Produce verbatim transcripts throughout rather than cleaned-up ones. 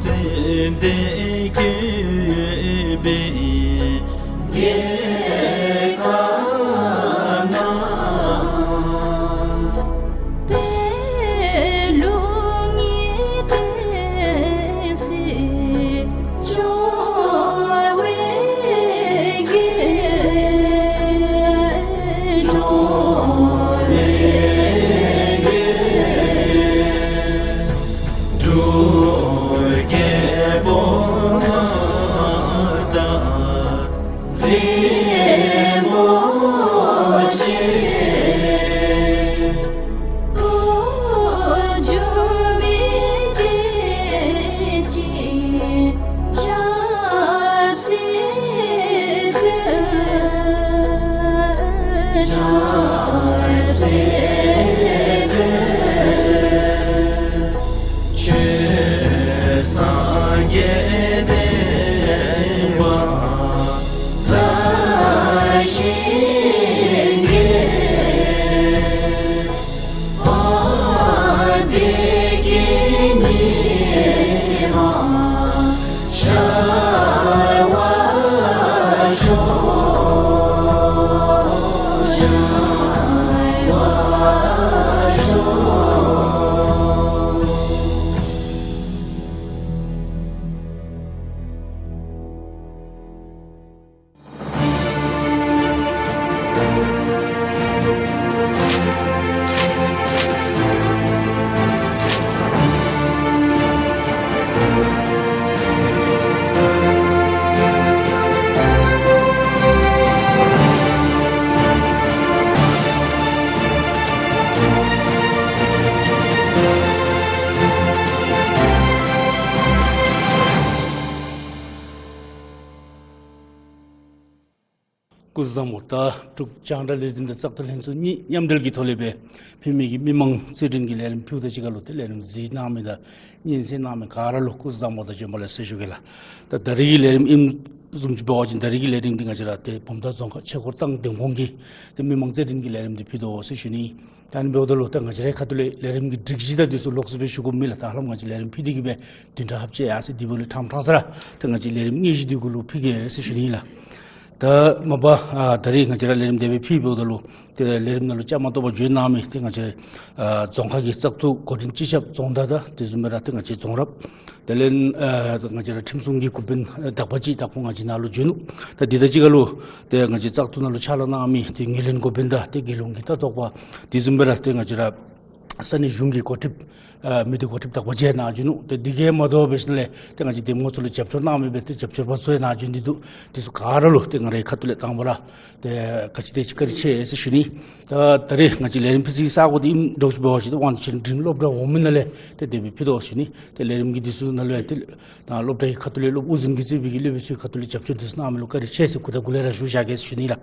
ཙན་དན་བཀོད་པའི་རྒྱལ་ཁབ་ན། པད་ལུང་གི་བསྟན་སྲིད་འབྱུང་བའི་རྒྱལ། འབྱུང་བའི་རྒྱལ། འབྲུག་རྒྱལ་པོ་དང་རིན་པོ་ཆེ། འགྱུར་མེད་བསྟན་ཅིང་ཆབ་སྲིད་འཕེལ། ཆབ་སྲིད་འཕེལ། ཆོས་སངས་རྒྱས་བསྟན་པ་དར་ཞིང་རྒྱས། བདེ་སྐྱིད་ཉི་མ་ཤར་བར་ཤོག། ཤར་བར་ཤོག། སྐུ་གཟུགས་བཟང་པོ། ད་འབྲུག་རྒྱང་བསྒྲགས་ལས་འཛིན་དང་བཙག་འཐུ་ལྷན་ཚོགས་གཉིས་མཉམ་འབྲེལ་གྱི་ཐོག་ལས་སྦེ་ཕུལ་མི་གི་མི་མང་རྩེད་འགྲན་གྱི་ལས་རིམ་ཕུལཝ་ད་གཅིག་ཁར་ལུ་ཏེ་ལས་རིམ་གཟིགས་གནང་མི་དང་སྙན་གསན་གནང་མི་ག་ར་ལུ་སྐུ་གཟུགས་བཟང་པོ་དང་བྱོན་པ་ལེགས་ཟེར་ཞུ་གེ་ལགས། ད་ད་རིས་ཀྱི་ལས་རིམ་ཨིནམ་བཟུམ་ཅིག་འབད་བ་ཅིན་ད་རིས་ཀྱི་ལས་རིམ་འདི་ང་བཅས་ར་ཏེ་བུམ་ཐང་རྫོང་ཁག་ཆོས་འཁོར་ཏང་འདེམས་ཁོངས་ཀྱི་ཏེ་མི་མང་རྩེད་འགྲན་གྱི་ལས་རིམ་འདི་ཕུལ་དོ་ཟེར་ཞུ་ནི། ད་ཨ་ནི་འབདཝ་ད་ལུ་ད་ང་བཅས་རའི་ཁ་ཐུག་ལས་ལས་རིམ་གྱི་སྒྲིག་གཞི་དང་འདི་ཚུ་ལོགས་སུ་སྦེ་ཞུ་དགོཔ་མེད་ལགས། ད་ཧ་ལམ་ང་བཅས་ལས་རིམ་ཕུལ་ཏེ་གི་སྦེ་བདུན་ཕྲག་ཧ་ལམ་ཅིག་ཡར་སོ་ཡི། དེ་འབདཝ་ལས་ཕྲང་ཕྲང་ས་ར་ད་ང་བཅས་ལས་རིམ་དངོས་གཞི་འདི་གུ་ལུ་ཕུལ་གེ་ཟེར་ཞུ་ནི་ལགས། ད་མ་པ་ཨ་ད་རིས་ང་བཅས་ར་ལས་རིམ་དེ་སྦེ་ཕུལཝ་ད་ལུ་ཏེ་ལས་རིམ་ནང་ལུ་བཅའ་མར་གཏོགས་པར་བྱོན་གནང་མི་ཏེ་ང་བཅས་ཨ་རྫོང་ཁག་གི་བཙག་འཐུ་འགོ་འདྲེན་སྤྱི་ཁྱབ་རྫོང་བདག་དང་དེ་བཟུམ་སྦེ་ར་ཏེ་ང་བཅས་རྫོང་རབ། དེ་ལས་ཨ་ང་བཅས་ར་ཁྲིམས་སྲུང་གི་འགོ་དཔོན་ཨ་དག་པ་ཅིག་དང་ཁོང་ང་བཅས་ནཱ་ལུ་བྱོན་ནུག། ད་འདི་དང་གཅིག་ཁར་ལུ་ཏེ་ང་བཅས་བཙག་འཐུ་ནང་ལུ་ཕྱག་ལཱ་གནང་མི་ཏེ་ངོས་ལེན་འགོ་དཔོན་དང་ཏེ་རྒྱལ་ཡོངས་ཀྱི་ལྟ་རྟོག་པ་དེ་བཟུམ་སྦེ་ར་ཏེ་ང་བཅས་ར་ས་གནས་གཞུང་གི་འགོ་ཁྲིདཔ་ཨ་མི་སྡེ་འགོ་ཁྲིདཔ་དག་པ་ཅིག་ནཱ་བྱོན་ནུག། ཏེ་འདི་གིས་མ་དོ་བར་འབད་ཞིནམ་ལས་ཏེ་ང་བཅས་འདེམས་ངོ་ཚུ་ལུ་རྒྱབ་སྐྱོར་གནང་མི་སྦེ་ཏེ་རྒྱབ་སྐྱོར་པ་ཚུ་ཡང་ནཱ་བྱོན་ཏེ་འདུག། དེ་ཚུ་ག་ར་ལུ་ཏེ་ང་རའི་ཁ་ཐུག་ལས་དང་པ་ར་ཏེ་ག་ཅི་དེ་ཅིག་བཀའ་དྲིན་ཆེ་ཟེར་ཞུ་ནི། ད་ད་རིས་ང་བཅས་ལས་རིམ་ཕུལ་སའི་ས་གོ་འདི་ཨིནམ་འདྲཝ་ཅིག་འབད་བ་ཅིན་ཏེ་དབང་ཆེན་འབྲིང་སློབ་གྲྭ་འོག་མིན་ནང་ལས་ཏེ་དེ་སྦེ་ཕུལ་དོ་ཟེར་ཞུ་ནི། ཏེ་ལས་རིམ་གྱི་འདི་ཚུ་ནང་ལུ་ཡང་ཏེ་ད་སློབ་གྲྭ་གི་ཁ་ཐུག་ལས་སློབ་དབུ་འཛིན་གྱིས་གཙོས་པའི་གི་སློབ་དཔོན་ཚུ་གི་ཁ་ཐུག་ལས་རྒྱབ་སྐྱོར་འདི་ཚུ་གནང་མི་ལུ་བཀའ་དྲིན་ཆེ་ཟེར་གུ་དང་གུ་ལས་ར་ཞུ་བཞག་གེ་ཟེར་ཞུ་ནི་ལགས།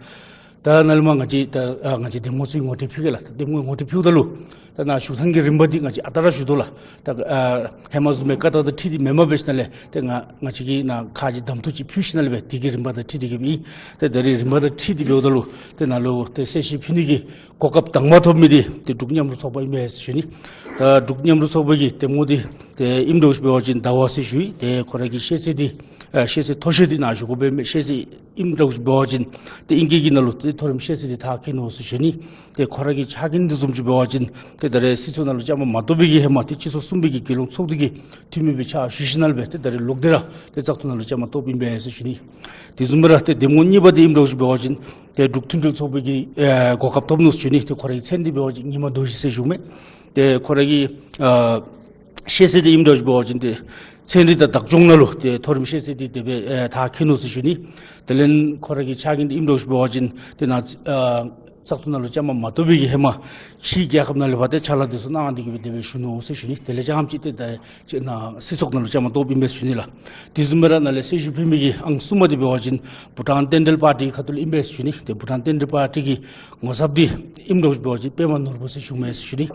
ད་ནཱ་ལས་མར་ང་བཅས་ད་ཨ་ང་བཅས་འདེམས་ངོ་ཚུ་གི་ངོ་སྤྲོད་ཕུལ་གེ་ལགས། ད་འདེམས་ངོ་ངོ་སྤྲོད་ཕུལཝ་ད་ལུ་ད་ནཱ་ཞུ་ཐངས་ཀྱི་རིམ་པ་འདི་ང་བཅས་ཨ་རྟག་ར་ཞུ་དོ་ལགས། ད་ཨ་ཧེ་མ་བཟུམ་སྦེ་བཀའ་རྟགས་དང་འཁྲིལ་ཏེ་མེན་པར་འབད་ཞིནམ་ལས་ཏེ་ང་ང་བཅས་ཀྱིས་ནཱ་ཁ་ཅིག་གདམ་འཐུ་ཅིག་ཕུལ་ཞིནམ་ལས་སྦེ་དེ་གི་རིམ་པ་དང་འཁྲིལ་ཏེ་གི་སྦེ་ཨིན། ཏེ་ད་རིས་རིམ་པ་དང་འཁྲིལ་ཏེ་འབདཝ་ད་ལུ་ཏེ་ནཱ་ལུ་ཏེ་གསལ་བཤད་ཕུལ་ནི་གི་གོ་སྐབས་དང་པ་ཐོབ་མི་འདི་ཏེ་འབྲུག་མཉམ་རུབ་ཚོགས་པ་ཨིན་པས་ཟེར་ཞུ་ནི། ད་འབྲུག་མཉམ་རུབ་ཚོགས་པ་གི་འདེམས་ངོ་འདི་ཏེ་ཨིནམ་འདྲཝ་ཅིག་འབད་བ་ཅིན་ཟླ་བ་ཟེར་ཞུ་ཡི། ཏེ་ཁོ་ར་གི་ཤེས་ཚད་འདི་ཨ་ཤེས་ཚད་མཐོ་ཤོས་འདི་ནཱ་ཞུ་དགོ་པས་མས། ཤེས་ཚད་ཨིནམ་འདྲཝ་ཅིག་འབད་བ་ཅིན་ཏེ་ཨིང་སྐད་ཀྱི་ནང་ལུ་ཏེ་མཐོ་རིམ་ཤེས་ཚད་འདི་མཐར་འཁྱོལ་ནུག་ཟེར་ཞུ་ནི། ཏེ་ཁོ་ར་གི་ཕྱག་འགན་འདི་བཟུམ་ཅིག་འབད་བ་ཅིན་ཏེ་ད་རེས་སྲིད་ཚོགས་ནང་ལུ་བཅའ་མར་མ་གཏོགས་པའི་གི་ཧེ་མ་ཏེ་སྤྱི་ཚོགས་གསུམ་པའི་གི་རྒྱལ་ཡོངས་ཚོགས་འདུ་གི་འཐུས་མི་སྦེ་ཕྱག་ཞུ་ཞིནམ་ལས་སྦེ་ཏེ་ད་རེས་ལོག་སྟེ་ར་ཏེ་བཙག་འཐུ་ནང་ལུ་བཅའ་མར་གཏོགསཔ་ཨིན་པས་ཟེར་ཞུ་ནི། དེ་བཟུམ་སྦེ་ར་ཏེ་འདེམས་ངོ་གཉིས་པ་འདི་ཨིནམ་འདྲཝ་ཅིག་འབད་བ་ཅིན་ཏེ་འབྲུག་མཐུན་སྒྲིལ་ཚོགས་པའི་གི་ཨེ་གོ་སྐབས་ཐོབ་ནུག་ཟེར་ཞུ་ནི། ཏེ་ཁོ་རའི་མཚན་འདི་འབད་བ་ཅིན་ཉི་མ་རྡོ་རྗེ་ཟེར་ཞུཝ་མས། ཏེ་ཁོ་ར་གི་ཨ་ཤེས་ཚད་འདི་ཨིནམ་འདྲཝ་ཅིག་འབད་བ་ཅིན་ཏེ་ཚན་རིག་དང་བདག་སྐྱོང་ནང་ལུ་ཏེ་མཐོ་རིམ་ཤེས་ཚད་འདི་དེ་སྦེ་ཨེ་མཐར་འཁྱོལ་ནུག་ཟེར་ཞུ་ནི། དེ་ལས་ཁོ་ར་གི་ཕྱག་འགན་འདི་ཨིནམ་འདྲཝ་ཅིག་འབད་བ་ཅིན་ཏེ་ནཱ་ཨ་བཙག་འཐུ་ནང་ལུ་བཅའ་མར་མ་གཏོགས་པའི་གི་ཧེ་མ་ཕྱིའི་རྒྱལ་ཁབ་ནང་ལས་ཕར་ཏེ་ཕྱག་ལཱ་འདི་ཚུ་གནང་སྟེ་གི་སྦེ་དེ་སྦེ་བཞུགས་ནུག་ཟེར་ཞུ་ནི། དེ་ལས་རྐྱངམ་ཅིག་ཏེ་ད་ཅིག་ནཱ་སྲིད་ཚོགས་ནང་ལུ་བཅའ་མར་གཏོགསཔ་ཨིན་པས་ཟེར་ཞུ་ནི་ལགས། དེ་བཟུམ་སྦེ་ར་ནཱ་ལས་གསལ་ཞུ་ཕུལ་མི་གི་ཨང་གསུམ་པ་འདི་འབད་བ་ཅིན་བྷུ་ཊཱན་བསྟན་འགྲོའི་པར་ཊི་ཁ་ཐུག་ལས་ཨིན་པས་ཟེར་ཞུ་ནི། ཏེ་བྷུ་ཊཱན་བསྟན་འགྲོའི་པར་ཊི་གི་ངོ་ཚབ་འདི་ཨིནམ་འདྲཝ་ཅིག་འབད་བ་ཅིན་པདྨ་ནོར་བུ་ཟེར་ཞུཝ་མས་ཟེར་ཞུ་ནི།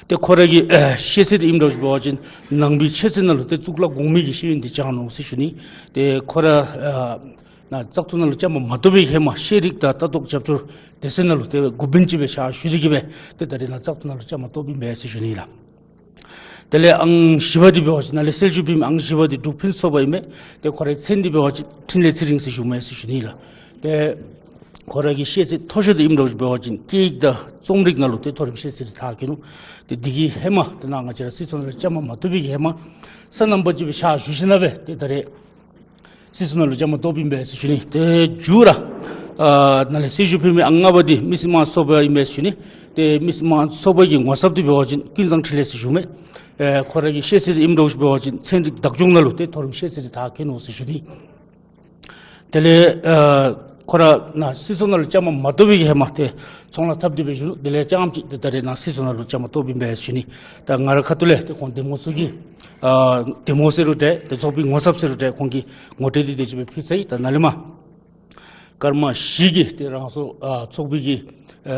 ཏེ་ཁོ་ར་གི་ཨེ་ཤེས་ཚད་འདི་ཨིནམ་འདྲཝ་ཅིག་འབད་བ་ཅིན་ནང་པའི་ཆོས་ཚན་ནང་ལུ་ཏེ་གཙུག་ལག་གོང་མའི་གི་ཤེས་ཡོན་འདི་སྦྱངས་ནུག་ཟེར་ཞུ་ནི། ཏེ་ཁོ་ར་ཨ་ནཱ་བཙག་འཐུ་ནང་ལུ་བཅའ་མར་མ་གཏོགས་པའི་ཧེ་མ་ཤེས་རིག་དང་ལྟ་རྟོག་རྒྱབ་སྐྱོར་སྡེ་ཚན་ནང་ལུ་ཏེ་འགོ་དཔོན་ཅིག་སྦེ་ཕྱག་ཞུ་སྟེ་གི་སྦེ་ཏེ་ད་རེས་ནཱ་བཙག་འཐུ་ནང་ལུ་བཅའ་མར་གཏོགསཔ་ཨིན་པས་ཟེར་ཞུ་ནི་ལགས། དེ་ལས་ཨང་བཞི་པ་འདི་འབད་བ་ཅིན་ནཱ་ལས་གསལ་ཞུ་ཕུལ་མི་ཨང་བཞི་པ་འདི་འབྲུག་ཕུན་ཚོགས་པ་ཨིན་མས། ཏེ་ཁོ་རའི་མཚན་འདི་འབད་བ་ཅིན་འཕྲིན་ལས་ཚེ་རིང་ཟེར་ཞུཝ་མས་ཟེར་ཞུ་ནི་ལགས། ཏེ་ཁོ་ར་གི་ཤེས་ཚད་མཐོ་ཤོས་འདི་ཨིནམ་འདྲཝ་ཅིག་འབད་བ་ཅིན་སྐད་ཡིག་དང་རྩོམ་རིག་ནང་ལུ་ཏེ་མཐོ་རིམ་ཤེས་ཚད་འདི་མཐར་འཁྱོལ་ནུག། ཏེ་འདི་གི་ཧེ་མ་ཏེ་ནཱ་ང་བཅས་ར་སྲིད་ཚོགས་ནང་ལུ་བཅའ་མར་མ་གཏོགས་པའི་གི་ཧེ་མ་ས་རྣམ་པ་ཅིག་སྦེ་ཕྱག་ཞུ་ཞིནམ་ལས་ཏེ་ད་རེས་སྲིད་ཚོགས་ནང་ལུ་བཅའ་མར་གཏོགསཔ་ཨིན་པས་ཟེར་ཞུ་ནི། ཏེ་མཇུག་ར་ཨ་ནཱ་ལས་གསལ་ཞུ་ཕུལ་མི་ཨང་ལྔ་པ་འདི་མི་སེར་དམངས་གཙོ་ཚོགས་པ་ཨིན་པས་ཟེར་ཞུ་ནི། ཏེ་མི་སེར་དམངས་གཙོ་ཚོགས་པ་གི་ངོ་ཚབ་འདི་འབད་བ་ཅིན་ཀུན་བཟང་འཕྲིན་ལས་ཟེར་ཞུཝ་མས། ཨེ་ཁོ་ར་གི་ཤེས་ཚད་འདི་ཨིནམ་འདྲཝ་ཅིག་འབད་བ་ཅིན་ཚན་རིག་བདག་སྐྱོང་ནང་ལུ་ཏེ་མཐོ་རིམ་ཤེས་ཚད་འདི་མཐར་འཁྱོལ་ནུག་ཟེར་ཞུ་ནི། དེ་ལས་ཨ་ཁོ་ར་ནཱ་སྲིད་ཚོགས་ནང་ལུ་བཅའ་མར་མ་གཏོགས་པའི་གི་ཧེ་མ་ཏེ་ཚོང་ལཱ་འཐབ་སྟེ་སྦེ་བཞུགས་ནུག། དེ་ལས་རྐྱངམ་ཅིག་ཏེ་ད་རེས་ནཱ་སྲིད་ཚོགས་ནང་ལུ་བཅའ་མར་གཏོགསཔ་ཨིན་པས་ཟེར་ཞུ་ནི། ད་ང་རའི་ཁ་ཐུག་ལས་ཏེ་ཁོང་འདེམས་ངོ་ཚུ་གི་ཨ་འདེམས་ངོ་ཟེར་རུང་འདྲ་ཏེ་ཚོགས་པའི་ངོ་ཚབ་ཟེར་རུང་འདྲ་ཁོང་གི་ངོ་སྤྲོད་འདི་དེ་ཅིག་སྦེ་ཕུལ་ཚར་ཡི། ད་ནཱ་ལས་མར་སྐར་མ་བཞི་གི་ཏེ་རང་སོ་ཨ་ཚོགས་པའི་གི་ཨ་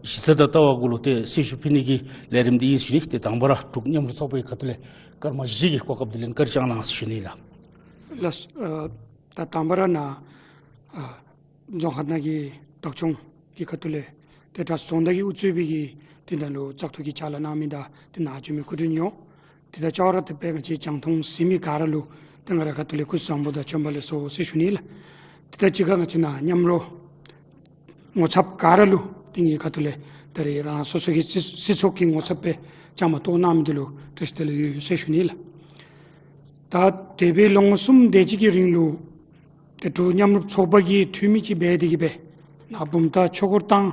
གཞི་རྩ་དང་ལྟ་བ་གུ་ལུ་ཏེ་གསལ་ཞུ་ཕུལ་ནི་གི་ལས་རིམ་འདི་ཨིན་ཟེར་ཞུ་ནི། ཏེ་དང་པ་ར་འབྲུག་མཉམ་རུབ་ཚོགས་པའི་ཁ་ཐུག་ལས་སྐར་མ་བཞི་གི་གོ་སྐབས་འདི་ལེན་བཀའ་དྲིན་བསྐྱང་གནང་ཟེར་ཞུ་ནི་ལགས། ལགས་སོ། ཨ་ད་དང་པ་ར་ནཱ་ཨ་རྫོང་ཁག་ནང་གི་བདག་སྐྱོང་གི་ཁ་ཐུག་ལས་ཏེ་ད་རྫོང་བདག་གིས་དབུ་གཙོས་པའི་གི་ཏེ་ནཱ་ལུ་བཙག་འཐུ་གི་ཕྱག་ལཱ་གནང་མི་དང་ཏེ་ནཱ་བྱོན་མི་སྐུ་མགྲོན་ཡོངས་ཏེ་ད་ཅོག་ར་འཐདཔ་སྦེ་ང་བཅས་རྒྱང་མཐོང་གཟིགས་མི་ག་ར་ལུ་ཏེ་ང་རའི་ཁ་ཐུག་ལས་སྐུ་གཟུགས་བཟང་པོ་དང་བྱོན་པ་ལེགས་སོ་ཟེར་ཞུ་ནི་ལགས། ཏེ་ད་ཅི་ཁ་ང་བཅས་ནཱ་མཉམ་རོགས་ངོ་ཚབ་ག་ར་ལུ་ཏེ་ངེའི་ཁ་ཐུག་ལས་ད་རེས་རང་སོ་སོ་གི་སྲིད་སྲིད་ཚོགས་ཀྱི་ངོ་ཚབ་སྦེ་བཅའ་མར་གཏོགས་གནང་མི་འདི་ལུ་བཀྲ་ཤིས་བདེ་ལེགས་ཡོད་ཟེར་ཞུ་ནི་ལགས། ད་འདས་པའི་ལོ་ངོ་གསུམ་དེ་ཅིག་གི་རིང་ལུ་ཏེ་འབྲུག་མཉམ་རུབ་ཚོགས་པ་གི་འཐུས་མི་ཅིག་འབད་དེ་གི་སྦེ་ནཱ་བུམ་ཐང་ཆོས་འཁོར་ཐང་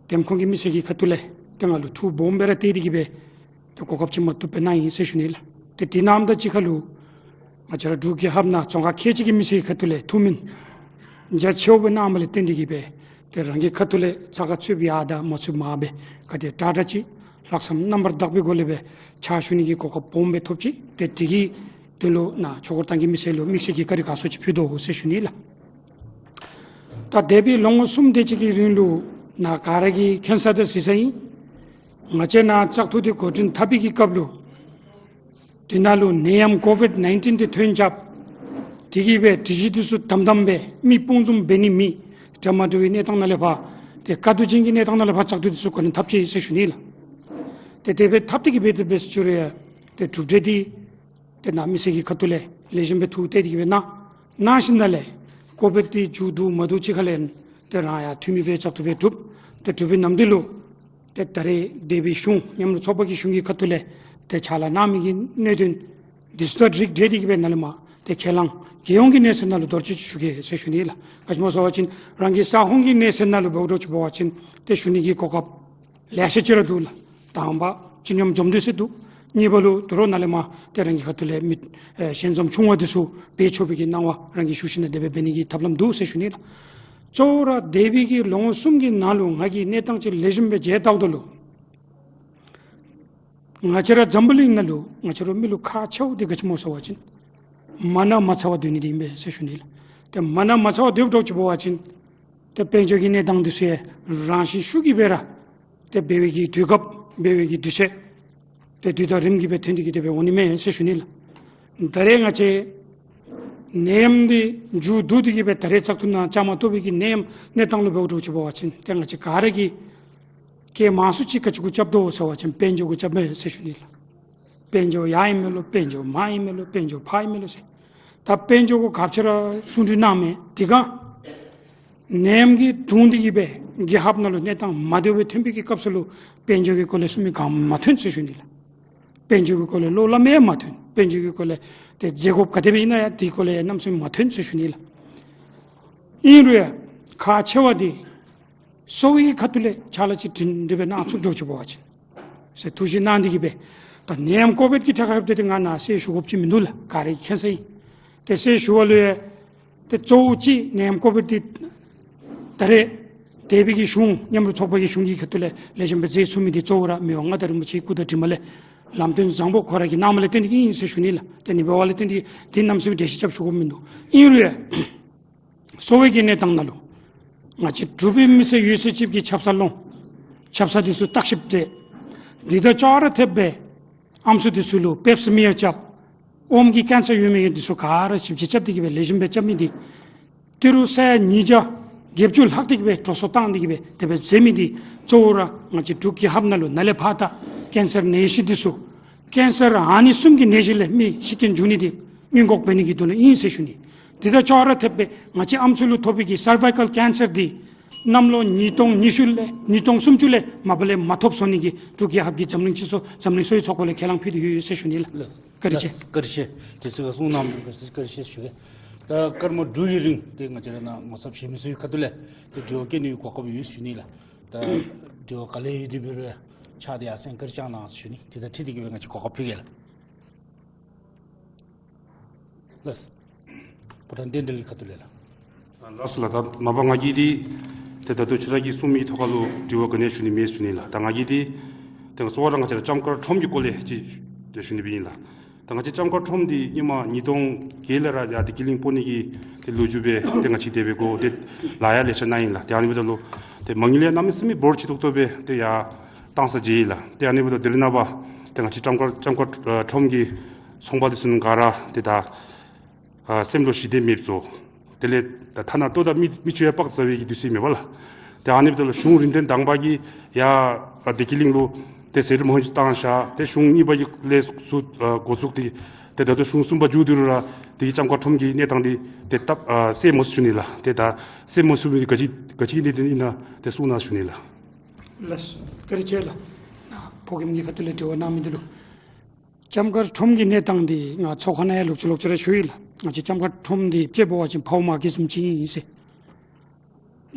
འདེམས་ཁོངས་ཀྱི་མི་སེར་གྱི་ཁ་ཐུག་ལས་ཏེ་ང་ལུ་ཐུགས་སྦོམ་སྦེ་ར་བཏེགས་ཏེ་གི་སྦེ་ཏེ་གོ་སྐབས་ཅིག་མ་བཏུབ་སྦེ་གནང་ཡི་ཟེར་ཞུ་ནི་ལགས། ཏེ་དེ་ནང་དང་གཅིག་ཁར་ལུ་ང་བཅས་ར་འབྲུག་རྒྱལ་ཁབ་ནང་རྫོང་ཁག་ཁལ་གཅིག་གི་མི་སེར་གྱི་ཁ་ཐུག་ལས་ཐུགས་སྨོན་རྒྱ་ཆེཝ་སྦེ་གནངམ་ལས་བརྟེན་ཏེ་གི་སྦེ་ཏེ་རང་གི་ཁ་ཐུག་ལས་ཚ་ཁ་ཚུདཔ་ཡར་དང་མ་ཚུདཔ་མར་སྦེ་ག་དེ་དྲག་དྲག་ཅིག་ལྷག་བསམ་རྣམ་པར་དག་པའི་སྒོ་ལས་སྦེ་ཕྱག་ཞུ་ནི་གི་གོ་སྐབས་སྦོམ་སྦེ་ཐོབ་ཅི། ཏེ་དེ་གི་དོན་ལུ་ནཱ་ཆོས་འཁོར་ཐང་གི་མི་སེར་ལུ་དམིགས་བསལ་གྱི་བཀའ་དྲིན་དགའ་ཚོར་ཅིག་ཕུལ་དོ་ཟེར་ཞུ་ནི་ལགས། ད་འདས་པའི་ལོ་ངོ་གསུམ་དེ་ཅིག་གི་རིང་ལུ་ནཱ་ག་ར་གིས་མཁྱེན་ས་དང་གཟིགས་ས་ཨིན། ང་བཅས་ནཱ་བཙག་འཐུ་འདི་འགོ་འདྲེན་འཐབ་པའི་གི་སྐབས་ལུ་དེ་ནང་ལུ་ནད་ཡམས་ཀོ་བིཌ་ནའིན་ཊིན་འདི་ཐོན་རྐྱབ། དེ་གིས་སྦེ་སྒྲིག་གཞི་འདི་ཚུ་དམ་དམ་སྦེ་མི་སྤུངས་འཛོམས་འབད་ནི་མེད། འདྲ་མ་འདྲ་བའི་གནས་སྟངས་ནང་ལས་ཕར་ཏེ་དཀའ་སྡུག་ཅན་གྱི་གནས་སྟངས་ནང་ལས་ཕར་བཙག་འཐུ་འདི་ཚུ་འགོ་འདྲེན་འཐབ་ཅི་ཟེར་ཞུ་ནི་ལགས། ཏེ་དེ་སྦེ་འཐབ་སྟེ་གི་སྦེ་དེ་སྦེ་ཟེར་ཞུ་རུང་ཏེ་གྲུབ་འབྲས་འདི་ཏེ་ནཱ་མི་སེར་གྱི་ཁ་ཐུག་ལས་ལེགས་ཤོམ་སྦེ་ཐུགས་གཏད་དེ་གི་སྦེ་གནང་གནང་ཞིནམ་ལས་ཀོ་བིཌ་འདི་མཇུག་བསྡུ་མ་བསྡུ་ཅིག་ཁ་ལས་ཏེ་རང་ཡང་འཐུས་མི་སྦེ་བཙག་འཐུ་སྦེ་གྲུབ། ཏེ་གྲུབ་པའི་ནམ་དུས་ལུ་ཏེ་ད་རེས་འདས་པའི་གཞུང་མཉམ་རུབ་ཚོགས་པ་གི་གཞུང་གི་ཁ་ཐུག་ལས་ཏེ་ཕྱག་ལཱ་གནང་མི་གི་གནད་དོན་འདི་ཚུ་དང་རིགས་བསྒྲེས་ཏེ་གི་སྦེ་ནཱ་ལས་མར་ཏེ་ཁས་བླངས་རྒྱལ་ཡོངས་ཀྱི་གནས་ཚད་ནང་ལུ་མདོར་བསྡུས་ཅིག་ཞུ་གེ་ཟེར་ཞུ་ནི་ལགས། ག་ཅི་སྨོ་ཟེར་བ་ཅིན་རང་གི་ས་ཁོངས་ཀྱི་གནས་ཚད་ནང་ལུ་འབདཝ་འདྲཝ་ཅིག་འབད་བ་ཅིན་ཏེ་ཞུ་ནི་གི་གོ་སྐབས་ལེ་ཤ་ཅིག་ར་འདུག་ལགས། དང་པ་སྤྱི་སྙོམས་འཛོམས་འདུ་ཟེར་འདུག། གཉིས་པ་ལུ་དོ་རུང་ནཱ་ལས་མར་ཏེ་རང་གི་ཁ་ཐུག་ལས་མི་ཨེ་ཞལ་འཛོམས་ཆུང་བ་འདི་ཚུ་འབད་ཆོག་པའི་གི་གནང་བ་རང་གིས་ཞུ་ཞིནམ་ལས་དེ་སྦེ་འབད་ནི་གི་ཐབས་ལམ་འདུག་ཟེར་ཞུ་ནི་ལགས། གཙོ་བོ་ར་འདས་པའི་གི་ལོ་ངོ་གསུམ་གྱི་ནང་ལུ་ང་གིས་གནས་སྟངས་ཅིག་ལེགས་ཤོམ་སྦེ་མཇལ་བལྟཝ་ད་ལུ་ང་བཅས་ར་འཛམ་བུ་གླིང་ནང་ལུ་ང་བཅས་ར་མི་ལུ་ཁག་ཆེཝ་འདི་ག་ཅི་སྨོ་ཟེར་བ་ཅིན་མ་ན་མ་ཚ་བར་སྡོད་ནི་འདི་ཨིན་པས་ཟེར་ཞུ་ནི་ལགས། ཏེ་མ་ན་མ་ཚ་བར་སྡོདཔ་འདྲཝ་ཅིག་འབད་བ་ཅིན་ཏེ་དཔལ་འབྱོར་གྱི་གནས་སྟངས་འདི་ཚུ་ཡང་རང་བཞིན་ཤུགས་ཀྱིས་སྦེ་ར་ཏེ་འབད་བའི་གི་དུས་སྐབས་འབད་བའི་གི་དུས་ཚོད་ཏེ་དུས་དང་རིམ་གྱིས་སྦེ་འཐོན་ཏེ་གི་དེ་སྦེ་འོང་ནི་མས་ཟེར་ཞུ་ནི་ལགས། ད་རེས་ང་བཅས་ནད་ཡམས་འདི་མཇུག་བསྡུ་སྟེ་གི་སྦེ་ད་རེས་བཙག་འཐུ་ནང་བཅའ་མར་གཏོགས་པའི་གི་ནད་ཡམས་གནས་སྟངས་ལུ་འབདཝ་འདྲཝ་ཅིག་འབད་བ་ཅིན་ཏེ་ང་བཅས་ག་ར་གིས་སྐད་མང་སུ་ཅིག་ག་ཅི་གུ་རྐྱབ་དོ་ཟེར་བ་ཅིན་དཔལ་འབྱོར་གུ་རྐྱབ་མས་ཟེར་ཞུ་ནི་ལགས། དཔལ་འབྱོར་ཡར་ཨིན་མས་ལོ། དཔལ་འབྱོར་མར་ཨིན་མས་ལོ། དཔལ་འབྱོར་ཕར་ཨིན་མས་ལོ་ཟེར། ད་དཔལ་འབྱོར་གུ་ག་ཅི་ར་གསུང་གྲོས་གནང་མས། དེ་སྒང་ནད་ཡམས་ཀྱིས་བརྡུངས་ཏེ་གི་སྦེ་རྒྱལ་ཁབ་ནང་ལུ་གནས་སྟངས་མ་བདེཝ་སྦེ་ཐོན་པའི་གི་སྐབས་སུ་ལུ་དཔལ་འབྱོར་གྱི་སྐོར་ལས་གསུང་མི་ག་ཡང་མ་ཐོན་ཟེར་ཞུ་ནི་ལགས། དཔལ་འབྱོར་གྱི་སྐོར་ལས་བློ་སླབ་མི་ཡང་མ་ཐོན། དཔལ་འབྱོར་གྱི་སྐོར་ལས་ཏེ་མཛད་དགོཔ་ག་དེ་སྦེ་ཨིན་ན་ཡང་དེའི་སྐོར་ལས་ཡང་གནམ་མེད་ས་མེད་མ་ཐོན་ཟེར་ཞུ་ནི་ལགས། ཨིན་རུང་ཡང་ཁག་ཆེ་བ་འདི་གསོ་བའི་གི་ཁ་ཐུག་ལས་ཕྱག་ལཱ་ཅིག་འདྲན་འདྲ་སྦེ་གནང་ཚུགསཔ་འདྲཝ་ཅིག་འབད་བ་ཅིན་ཟེར་ཐུགས་བཞེད་གནང་སྟེ་གི་སྦེ། ད་ནད་ཡམས་ཀོ་བིཌ་ཀྱི་ཐད་ཁར་འབདཝ་ད་ཏེ་ང་ནཱ་གསལ་ཞུ་དགོཔ་ཅིག་མིན་འདུག་ལགས། ག་ར་གིས་མཁྱེན་གསལ་ཨིན། ཏེ་གསལ་ཞུ་བ་ལུ་ཡང་ཏེ་གཙོ་བོ་ཅིག་ནད་ཡམས་ཀོ་བིཌ་འདི་ད་རེས་འདས་པའི་གི་གཞུང་མཉམ་རུབ་ཚོགས་པ་གི་གཞུང་གི་ཁ་ཐུག་ལས་ལེགས་ཤོམ་སྦེ་མཛད་ཚུགས་མི་འདི་གཙོ་བོ་ར་མི་དབང་མངའ་བདག་རིན་པོ་ཆེའི་སྐུ་དང་གྲིབ་མ་ལས་ལམ་སྟོན་བཟང་པོ་ཁོ་ར་གིས་གནངམ་ལས་བརྟེན་ཏེ་གི་ཨིན་ཟེར་ཞུ་ནི་ལགས། ཏེ་ཨ་ནི་འབདཝ་ལས་བརྟེན་ཏེ་འདི་གནམ་མེད་ས་མེད་འགྲེལ་བཤད་རྐྱབ་ཞུ་དགོཔ་མིན་འདུག། ཨིན་རུང་ཡང་གསོ་བའི་གི་གནས་སྟངས་ནང་ལུ་ང་བཅས་འབྲུག་པའི་མི་སེར་ཡོད་ཚད་ཅིག་གིས་ཆབ་གསང་སློང་། ཆབ་གསང་འདི་ཚུ་བརྟག་ཞིབ་མཛད། འདི་དང་ཅོག་ར་འཐདཔ་སྦེ་ཨམ་སྲུ་འདི་ཚུ་ལུ་པེབ་སི་མེར་རྐྱབ། ཨོམ་གྱི་ཀེན་སར་ཡོད་མི་འདི་ཚུ་ག་ར་ཞིབ་དཔྱད་རྐྱབ་སྟེ་གི་སྦེ་ལེགས་ཤོམ་སྦེ་རྐྱབ་མི་འདི་ཏི་རུ་ས་ཡ་ཉིས་བརྒྱ་བརྒྱད་ཅུ་ལྷག་སྟེ་གི་སྦེ་འགྲོ་སོང་བཏང་སྟེ་གི་སྦེ་དེ་སྦེ་མཛད་མི་འདི་གཙོ་བོ་ར་ང་བཅས་འབྲུག་རྒྱལ་ཁབ་ནང་ལུ་ནཱ་ལས་ཕར་ད་ཀེན་སར་ནད་གཞི་འདི་ཚུ་ ཀེན་སར་ཨ་ནི་གསུམ་གྱི་ནད་གཞི་ལས་མི་ཤི་རྐྱེན་འབྱུང་ནི་འདི་སྔོན་འགོག་འབད་ནི་གི་དོན་ལུ་ཨིན་ཟེར་ཞུ་ནི། དེ་དང་ཅོག་ར་འཐདཔ་སྦེ་ང་བཅས་ཨམ་སྲུ་ལུ་ཐོབ་པའི་གི་སར་བའི་ཀཱལ་ཀེན་སར་འདི་གནམ་ལོ་ཉིས་སྟོང་ཉི་ཤུ་ལས་ཉིས་སྟོང་སུམ་ཅུ་ལས་མ་པ་ལས་མ་ཐོབ་སོང་ནི་གི་འབྲུག་རྒྱལ་ཁབ་ཀྱི་འཛམ་གླིང་སྤྱི་ཚོགས་འཛམ་གླིང་གསོ་བའི་ཚོགས་པ་ལས་ཁས་བླངས་ཕུལ་ཏེ་ཡོད་ཟེར་ཞུ་ནི་ལགས། ལགས། བཀའ་དྲིན་ཆེ། བཀའ་དྲིན་ཆེ། དེ་ཚུ་གསུང་གནང་མི་བཀའ་དྲིན་ཆེ་ཞུ་གེ། ད་སྐར་མ་དྲུག་གི་རིང་དེ་ང་བཅས་ར་ནཱ་ངོ་ཚབ་བྱིན་མི་ཚུ་གི་ཁ་ཐུག་ལས་དེ་དྲི་བ་བཀོད་ནི་གོ་སྐབས་ཡོད་ཞུ་ནི་ལགས། ད་དྲི་བ་ག་ལས་ཡོད་དེ་འབད་རུང་ཕྱག་དེ་ཡར་སེང་བཀའ་དྲིན་བསྐྱང་གནང་ཞུ་ནི། དེ་དང་འཁྲིལ་ཏེ་གི་སྦེ་ང་བཅས་གོ་སྐབས་ཕུལ་གེ་ལགས། ལགས། བུ་དྲང་བསྟན་འཕེལ་གྱི་ཁ་ཐུག་ལས་ལགས། ལགས་སོ་ལགས། ད་མ་པ་ང་གིས་འདི་ཏེ་ད་ལྟོ་ཁྱོད་ར་གིས་གསུངས་མི་ཐོག་ཁ་ལུ་དྲི་བ་ག་ནི་ཡང་ཞུ་ནི་མེད་ཞུ་ནི་ལགས། ད་ང་གིས་འདི་ཏེ་གཙོ་བོ་ར་ང་བཅས་ར་ལྕམ་མཁར་ཁྲོམ་གྱི་སྐོར་ལས་ཅིག་ཏེ་ཞུ་ནི་སྦེ་ཨིན་ལགས། ད་ང་བཅས་ལྕམ་མཁར་ཁྲོམ་འདི་སྔོན་མ་ཉིས་སྟོང་བརྒྱད་ལས་ར་ཡར་བདེ་སྐྱིད་གླིང་སྤོ་ནི་གི་ཏེ་ལོ་རྒྱུས་སྦེ་ཏེ་ང་བཅས་དེ་སྦེ་གོ་ཏེ་ལཱ་ཡང་ལེ་ཤ་གནང་ཡི་ལགས། ཏེ་ཨ་ནི་འབདཝ་ད་ལུ་ཏེ་མ་དངུལ་ཡང་གནམ་མེད་ས་མེད་འབོར་ཆེ་ཏོག་ཏོ་སྦེ་ཏེ་ཡར་བཏང་ས་མཇལ་ཡི་ལགས། ཏེ་ཨ་ནི་འབདཝ་ད་དེ་རིང་ནངས་པ་ཏེ་ང་བཅས་ལྕམ་མཁར་ལྕམ་མཁར་ཨ་ཁྲོམ་གྱི་ཚོང་པ་འདི་ཚུ་ག་ར་ཏེ་ད་ཨ་སེམས་ལུ་ཞི་བདེ་མེདཔ་བཟོ། དེ་ལས་ད་ཐ་ན་ལྟོ་དང་མི་མི་ཆུ་ཡང་སྤག་རྩ་བའི་གི་དུས་ཚོད་མེད་པ་ལགས། ཏེ་ཨ་ནི་འབདཝ་ད་ལུ་གཞུང་རིམ་བདེན་དང་པ་གིས་ཡར་ཨ་བདེ་སྐྱིད་གླིང་ལུ་ཏེ་ཟད་འགྲོ་སྨན་བཅོས་བཏང་བཞག། ཏེ་གཞུང་གཉིས་པ་གི་ལས་ཚུ་ཨ་འགོ་བཙུགས་ཏེ་ཏེ་ད་ལྟོ་གཞུང་གསུམ་པ་མཇུག་བསྡུ་རུང་ར་དེ་གི་ལྕམ་མཁར་ཁྲོམ་གྱི་གནས་སྟངས་འདི་ཏེ་སྟབས་ཨ་གསལ་མ་ཚུགས་ཞུ་ནི་ལགས། ཏེ་ད་གསལ་མ་ཚུགས་མི་འདི་ག་ཅི་ག་ཅི་གི་གནད་དོན་ཨིན་ན་ཏེ་གསུང་གནང་ཞུ་ནི་ལགས། ལགས་སོ། བཀའ་དྲིན་ཆེ་ལགས། ཕོ་རྒནམ་གྱི་ཁ་ཐུག་ལས་དྲི་བ་གནང་མི་འདི་ལུ། ལྕམ་མཁར་ཁྲོམ་གྱི་གནས་སྟངས་འདི་ང་ཚོགས་ཁང་ནང་ཡང་ལོག་ཅི་ལོག་ཅི་ར་ཞུ་ཡི་ལགས། ང་བཅས་ལྕམ་མཁར་ཁྲོམ་འདི་དཔྱེ་འབད་བ་ཅིན་ཕོཝ་མ་གི་བཟུམ་ཅིག་ཨིན་ཟེར།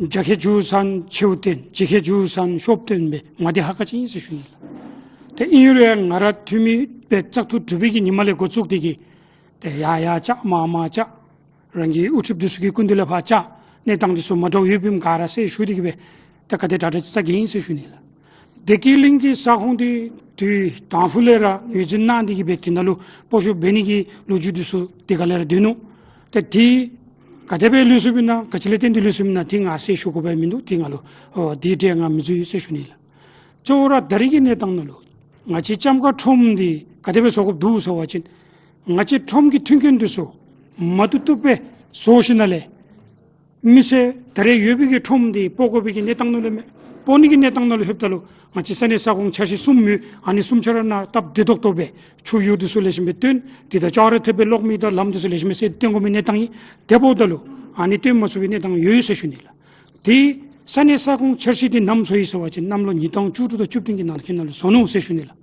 རྒྱ་ཁྱི་རྒྱུག་ས་ནང་མཆེཝ་བཏོན། རྗེ་ཁྱི་རྒྱུག་ས་ནང་ཤོབ་བཏོན་སྦེ་མ་བདེ་ཧ་ག་ཅིག་ཨིན་ཟེར་ཞུ་ནི་ལགས། ཏེ་ཨིན་རུང་ཡང་ང་ར་འཐུས་མི་སྦེ་བཙག་འཐུ་གྲུབ་པའི་གི་ཉིནམ་ལས་འགོ་བཙུགས་ཏེ་གི་ཏེ་ཡར་ཡར་བཅག་མར་མར་བཅག། རང་གི་དབུ་ཁྲིདཔ་འདི་ཚུ་གི་སྐུ་མདུན་ལས་ཕར་བཅར། གནས་སྟངས་འདི་ཚུ་མ་འདྲཝ་ཡོདཔ་ཨིནམ་ག་ར་གསལ་ཞུ་སྟེ་གི་སྦེ་ད་ག་དེ་དྲག་དྲག་ཅིག་བཅར་གེ་ཨིན་ཟེར་ཞུ་ནི་ལགས། བདེ་སྐྱིད་གླིང་གི་ས་ཁོངས་འདི་དུས་དང་ཕུ་ལས་ར་ངོས་འཛིན་གནང་སྟེ་གི་སྦེ་དེ་ནང་ལུ་སྤོ་བཤུད་འབད་ནི་གི་ལོ་རྒྱུས་འདི་ཚུ་དེ་སྒང་ལས་ར་སྡོད་ནུག། ཏེ་དེ་ག་དེ་སྦེ་ལུས་སོཔ་ཨིན་ན་ག་ཅི་ལས་བརྟེན་ཏེ་ལུས་སོཔ་ཨིན་ན་དེ་ང་གསལ་ཞུ་དགོ་པའི་མིན་འདུག། དེ་ང་ལུ་ཨོ་དེ་འདྲ་ང་མི་འཛོལ་ཡོད་ཟེར་ཞུ་ནི་ལགས། གཙོ་བོ་ར་ད་རེས་ཀྱི་གནས་སྟངས་ནང་ལུ་ང་བཅས་ལྕམ་མཁར་ཁྲོམ་འདི་ག་དེ་སྦེ་བཟོ་དགོཔ་འདུག་ཟེར་བ་ཅིན་ང་བཅས་ཁྲོམ་གྱི་མཐུན་རྐྱེན་འདི་ཚུ་མ་བཏུབ་བཏུབ་སྦེ་བཟོ་ཞིནམ་ལས་མི་སེར་ད་རེས་ཡོད་པའི་གི་ཁྲོམ་འདི་སྤོ་དགོ་པའི་གི་གནས་སྟངས་ནང་ལུ་མེད། སྤོ་ནི་གི་གནས་སྟངས་ནང་ལུ་ལྷོདཔ་ད་ལུ་ང་བཅས་ས་གནས་ས་ཁོངས་འཆར་གཞི་གསུམ་ཡོད། ཨ་ནི་གསུམ་ཆ་ར་ནང་སྟབས་བདེ་ཏོག་ཏོ་སྦེ་ཆུ་གཡུར་འདི་ཚུ་ལེགས་ཤོམ་སྦེ་བཏོན། དེ་དང་ཅོག་ར་འཐདཔ་སྦེ་གློག་མེ་དང་ལམ་འདི་ཚུ་ལེགས་ཤོམ་སྦེ་སེལ་བཏོན་དགོ་མི་གནས་སྟངས་ཨིན། དེ་འབདཝ་ད་ལུ་ཨ་ནི་བཏོན་མ་ཚུགས་པའི་གནས་སྟངས་ཡོད་ཟེར་ཞུ་ནི་ལགས། དེ་ས་གནས་ས་ཁོངས་འཆར་གཞི་འདི་ནམ་བཟོ་ཡི་ཟེར་བ་ཅིན་གནམ་ལོ་ཉིས་སྟོང་བཅུ་དྲུག་དང་བཅུ་བདུན་གྱི་ནང་ལུ་ཁྱེད་ནང་ལུ་བཟོ་ནུག་ཟེར་ཞུ་ནི་ལགས།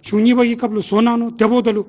གཞུང་གཉིས་པ་གི་སྐབས་ལུ་བཟོ་གནང་ནུག། དེ་འབདཝ་ད་ལུ་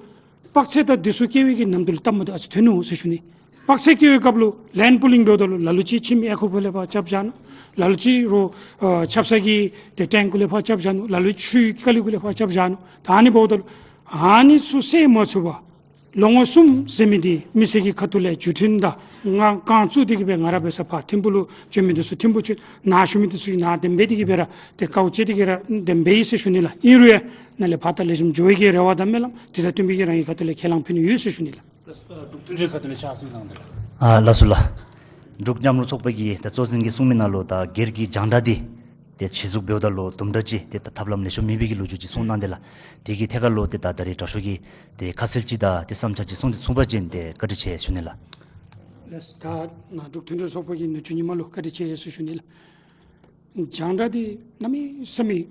དཔག་ཚད་དང་འདི་ཚུ་བཀལ་བའི་གི་ནམ་དུས་ལུ་སྟབས་མ་བདེཝ་ཨ་ཙི་ཐོན་ནུག་ཟེར་ཞུ་ནི། དཔག་ཚད་བཀལ་བའི་སྐབས་ལུ་ལེནཌ་པུ་ལིང་འབདཝ་ད་ལུ་ལ་ལུ་ཅིག་ཁྱིམ་ཨེ་ཁོག་ཕུག་ལས་ཕར་རྐྱབ་བཞག་ནུག། ལ་ལུ་ཅིག་རོགས་ཨ་ཆབ་གསང་གི་ཏེ་ཊེངཀ་ལས་ཕར་རྐྱབ་བཞག་ནུག། ལ་ལུ་ཆུའི་ཀ་ལི་གུ་ལས་ཕར་རྐྱབ་བཞག་ནུག། ད་ཨ་ནི་འབདཝ་ད་ལུ་ཨ་ནི་ཚུ་སེལ་མ་ཚུགས་པར་ལོ་ངོ་གསུམ་ཟེར་མི་འདི་མི་སེར་གྱི་ཁ་ཐུག་ལས་བརྒྱུད་འཕྲིན་དང་ང་རྐང་བཙུགས་ཏེ་གི་སྦེ་ང་ར་འབད་སར་ཕར་ཐིམ་ཕུག་ལུ་བྱོན་མི་འདི་ཚུ་ཐིམ་ཕུག་བྱོན། ནཱ་བཞུགས་མི་འདི་ཚུ་གིས་ནཱ་གདན་འབད་དེ་གི་སྦེ་ར་ཏེ་དཀའཝ་སྤྱད་དེ་གི་ར་གདན་འབད་ཡི་ཟེར་ཞུ་ནི་ལགས། ཨིན་རུང་ཡང་ནཱ་ལས་ཕར་ད་ལེགས་ཤོམ་འགྱོ་བའི་གི་རེ་བ་དང་སྨོན་ལམ་དེ་དང་བསྟུན་པའི་གི་རང་གི་ཁ་ཐུག་ལས་ཁས་བླངས་ཕུལ་ནི་ཡོད་ཟེར་ཞུ་ནི་ལགས། ཨ་འབྲུག་མཐུན་སྒྲིལ་ཁ་ཐུག་ལས་ཕྱག་སེང་གནང་དོ་ལགས། ཨ་ལགས་སོ་ལགས། འབྲུག་མཉམ་རུབ་ཚོགས་པ་གི་ད་གཙོ་འཛིན་གྱིས་གསུངས་མི་ནང་ལུ་ད་སྒེར་གྱི་རྒྱང་བསྒྲགས་འདི་ཏེ་གཞི་བཙུགས་འབདཝ་ད་ལུ་དུམ་གྲ་ཅིག་ཏེ་ད་ཐབས་ལམ་ལེགས་ཤོམ་མེད་པའི་གི་ལོ་རྒྱུས་ཅིག་གསུངས་གནང་དེས་ལགས། དེ་གི་ཐད་ཁར་ལུ་ཏེ་ད་ད་རེས་དྲག་ཤོས་ཀྱིས་ཏེ་ཁ་གསལ་ཅིག་དང་ཏེ་བསམ་འཆར་ཅིག་གསུངས་ཏེ་གསུངས་པ་ཅིན་ཏེ་བཀའ་དྲིན་ཆེ་ཞུ་ནི་ལགས། ལགས། ད་ནཱ་འབྲུག་མཐུན་སྒྲིལ་ཚོགས་པ་གི་ནུ་གཅུང་ཉི་མ་ལུ་བཀའ་དྲིན་ཆེ་ཟེར་ཞུ་ནི་ལགས། རྒྱང་བསྒྲགས་འདི་གནམ་མེད་ས་མེད་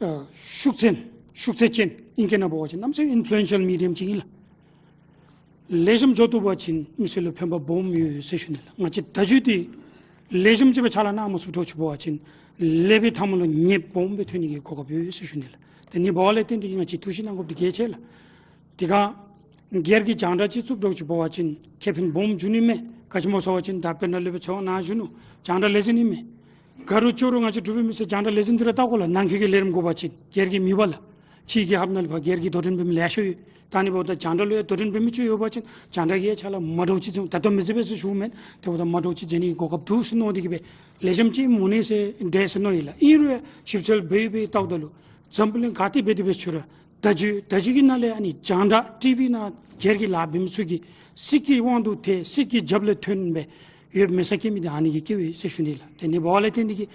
ཨ་ཤུགས་ཅན་ཤུགས་ཚད་ཅན་ཨིང་སྐད་ནང་འབད་བ་ཅིན་གནམ་མེད་ས་མེད་ཨིན་ཕུ་ལུ་ཨེན་ཤལ་མི་ཌི་ཡམ་ཅིག་ཨིན་ལགས། ལེགས་ཤོམ་འགྱོ་བཏུབ་པ་ཅིན་མི་སེར་ལུ་ཕན་པ་སྦོམ་ཡོད་ཟེར་ཞུ་ནི་ལགས། ང་བཅས་བརྡ་བརྒྱུད་འདི་ལེགས་ཤོམ་ཅིག་སྦེ་ཕྱག་ལཱ་གནང་མ་ཚུགས་དྲག་ཅིག་འབད་བ་ཅིན་ལས་པའི་ཐ་མ་ལུ་ཉེས་སྦོམ་སྦེ་ཐོན་ནི་གི་གོ་སྐབས་ཡོད་ཟེར་ཞུ་ནི་ལགས། ཏེ་ཨ་ནི་འབདཝ་ལས་བརྟེན་ཏེ་གིས་ང་བཅས་ཐུགས་ཞིབ་གནང་དགོཔ་འདི་གལ་ཆེ་ལགས། དེ་སྒང་སྒེར་གྱི་རྒྱང་བསྒྲགས་ཅིག་བཙུགས་དྲག་ཅིག་འབད་བ་ཅིན་ཁེ་ཕན་སྦོམ་འབྱུང་ནི་མས། ག་ཅི་སྨོ་ཟེར་བ་ཅིན་ད་དཔེར་ན་ལས་པའི་ཚོགས་ནང་བཞུགས་ནུག། རྒྱང་བསྒྲགས་ལེགས་ཤོམ་ཨིན་མས། ག་རུང་ཅོག་རུང་ང་བཅས་འབྲུག་པའི་མི་སེར་རྒྱང་བསྒྲགས་ལེགས་ཤོམ་འདི་ར་བལྟ་དགོ་ལགས། ནང་འཁོད་ཀྱི་ལས་རིམ་དགོ་པ་ཅིན་སྒེར་གྱི་མེད་པ་ལགས། ཕྱི་རྒྱལ་ཁབ་ནང་ལས་ཕར་སྒེར་གྱིས་དོ་འགྲན་འབད་མི་ལེ་ཤ་ཡོད། ད་ཨ་ནི་འབདཝ་ད་རྒྱང་བསྒྲགས་ལུ་ཡང་དོ་འགྲན་འབད་མི་ཅིག་ཡོད་པ་ཅིན་རྒྱང་བསྒྲགས་ཀྱིས་ཡང་ཕྱག་ལཱ་མ་འདྲཝ་ཅིག་བྱིན། ད་ལྟོ་མི་ཚེ་སྦེ་ཟེར་ཞུཝ་མེན། དེ་འབདཝ་ད་མ་འདྲཝ་ཅིག་མཛད་ནི་གི་གོ་སྐབས་འདུག་ཟེར་མནོ་སྟེ་གིས་སྦེ་ལེགས་ཤོམ་ཅིག་མ་ནུས་ཟེར་འདྲས་ཟེར་མནོ་ཡི་ལགས། ཨིན་རུང་ཡང་ཞིབ་འཚོལ་འབད་འབད་བལྟཝ་ད་ལུ་འཛམ་བུ་གླིང་ག་ཏེ་འབད་དེ་འབད་ཚུ་ར་བརྡ་བརྒྱུད་བརྡ་བརྒྱུད་ཀྱི་ནང་ལས་ཨ་ནི་རྒྱང་བསྒྲགས་ཊི་ཝི་ནང་སྒེར་གྱི་ལཱ་འབད་མི་ཚུ་གིས་སྲིད་ཀྱི་དབང་དུ་ཐལ་སྲིད་ཀྱི་རྒྱབ་ལས་ཐོན་སྦེ་ཡོདཔ་མེད་ས་བཀལ་མི་འདི་ཨ་ནི་གིས་བཀལཝ་ཨིན་ཟེར་ཞུ་ནི་ལགས། ཏེ་ཨ་ནི་འབདཝ་ལས་བརྟེན་ཏེ་གིས་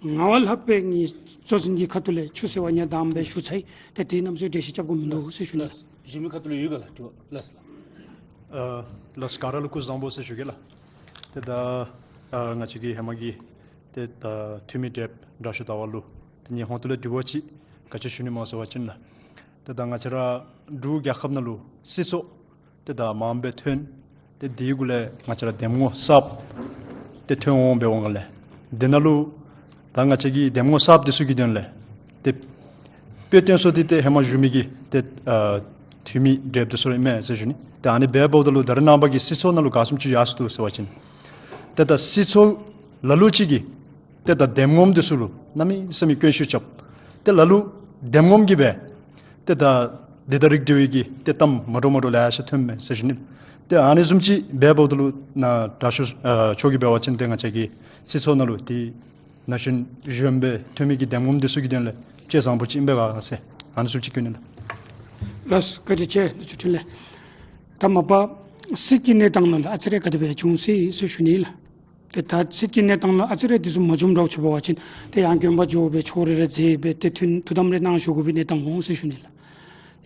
ང་བ་ལྷག་པའི་ངེའི་གཙོ་འཛིན་གྱི་ཁ་ཐུག་ལས་ཆུ་ཟེར་བ་ཉ་དམ་སྦེ་ཞུ་ཚར་ཡི། ཏེ་དེ་རྣམ་ཚོ་འགྲེལ་བཤད་རྐྱབ་དགོཔ་མིན་འདུག་ཟེར་ཞུ་ནི། ལགས། གཞན་མི་ཁ་ཐུག་ལུ་ཡོད་ག་ལགས། དྲི་བ་ལགས་སོ་ལགས། ཨ་ལགས་སོ། ག་ར་ལུ་སྐུ་གཟུགས་བཟང་པོ་ཟེར་ཞུ་གེ་ལགས། ཏེ་ད་ཨ་ང་བཅས་ཀྱི་ཧེ་མ་གི་ཏེ་ད་འཐུས་མི་དྲགཔ་དྲག་ཤོས་ཟླ་བ་ལུ་ཏེ་ངེའི་ཧོངས་ཏོ་ལས་དྲི་བ་ཅིག་ག་ཅི་ཞུ་ནི་སྨོ་ཟེར་བ་ཅིན་ལགས། ཏེ་ད་ང་བཅས་ར་ འབྲུག་རྒྱལ་ཁབ་ནང་ལུ་སྲིད་ཚོགས་ཏེ་ད་མངམ་སྦེ་ཐོན། ཏེ་དེ་གུ་ལས་ང་བཅས་ར་འདེམས་ངོ་གསརཔ་ཏེ་ཐོན་འོང་འབད་འོང་ག་ལས། དེ་ནང་ལུ་ད་ང་བཅས་ཀྱི་འདེམས་ངོ་གསརཔ་འདི་ཚུ་གི་དོན་ལས་ཏེ་དཔེ་སྟོན་ས་འདི་ཏེ་ཧེ་མ་བཞུགས་མི་གི་ཏེ་ཨ་འཐུས་མི་བགྲེསཔ་འདི་ཚུ་ར་ཨིན་མས་ཟེར་ཞུ་ནི། ཏེ་ཨ་ནི་འབདཝ་ད་ལུ་ད་རེས་ནངས་པ་གི་སྲིད་ཚོགས་ནང་ལུ་ག་བཟུམ་ཅིག་ཡར་སོང་འདུག་ཟེར་བ་ཅིན་ཏེ་ད་སྲིད་ཚོགས་ལ་ལུ་ཅིག་གིས་ཏེ་ད་འདེམས་ངོམ་འདི་ཚུ་ལུ་གནམ་མེད་ས་མེད་སྐྱོན་ཤོར་རྐྱབ། ཏེ་ལ་ལུ་འདེམས་ངོམ་གྱིས་སྦེ་ཏེ་ད་འདི་ད་རིགས་འདི་བའི་གི་ཏེ་གཏམ་མ་འདྲཝ་མ་འདྲཝ་ལེ་ཤ་ཐོནམ་མས་ཟེར་ཞུ་ནི། ཏེ་ཨ་ནི་བཟུམ་ཅིག་འབདཝ་ད་ལུ་ནཱ་དྲག་ཤོས་ཨ་མཆོག་གིས་འབད་བ་ཅིན་ཏེ་ང་བཅས་ཀྱི་སྲིད་ཚོགས་ནང་ལུ་ཏེ་ན་གཞོན་གཞོན་པ་ཐོན་མི་གི་འདེམས་ངོམ་འདི་ཚུ་གི་དོན་ལས་ཅིག་བཟང་པོ་ཅིག་ཨིན་པས་ག་ཟེར་ཨ་ནི་བཟུམ་ཅིག་བཀོད་ནི་ལགས། ལགས་སོ། བཀའ་དྲིན་ཆེ་ནུ་གཅུང་དྲིན་ལས། ད་མ་པ་སྲིད་ཀྱི་གནས་སྟངས་ནང་ལུ་ཨ་ཙི་རེ་ག་དེ་སྦེ་བྱུང་སོ་ཡི་ཟེར་ཞུ་ནི་ལགས། ཏེ་ད་སྲིད་ཀྱི་གནས་སྟངས་ལུ་ཨ་ཙི་རེ་འདི་ཚུ་མ་བྱུངམ་འདྲཝ་ཅིག་འབད་བ་ཅིན་ཏེ་ཡང་དགོན་པ་འགྱོ་སྦེ་ཆོས་རེ་རེ་མཛད་སྦེ་ཏེ་ཐུན་ཐུགས་དམ་རེ་གནང་བཞུགས་དགོ་པའི་གནས་སྟངས་འོང་ཟེར་ཞུ་ནི་ལགས།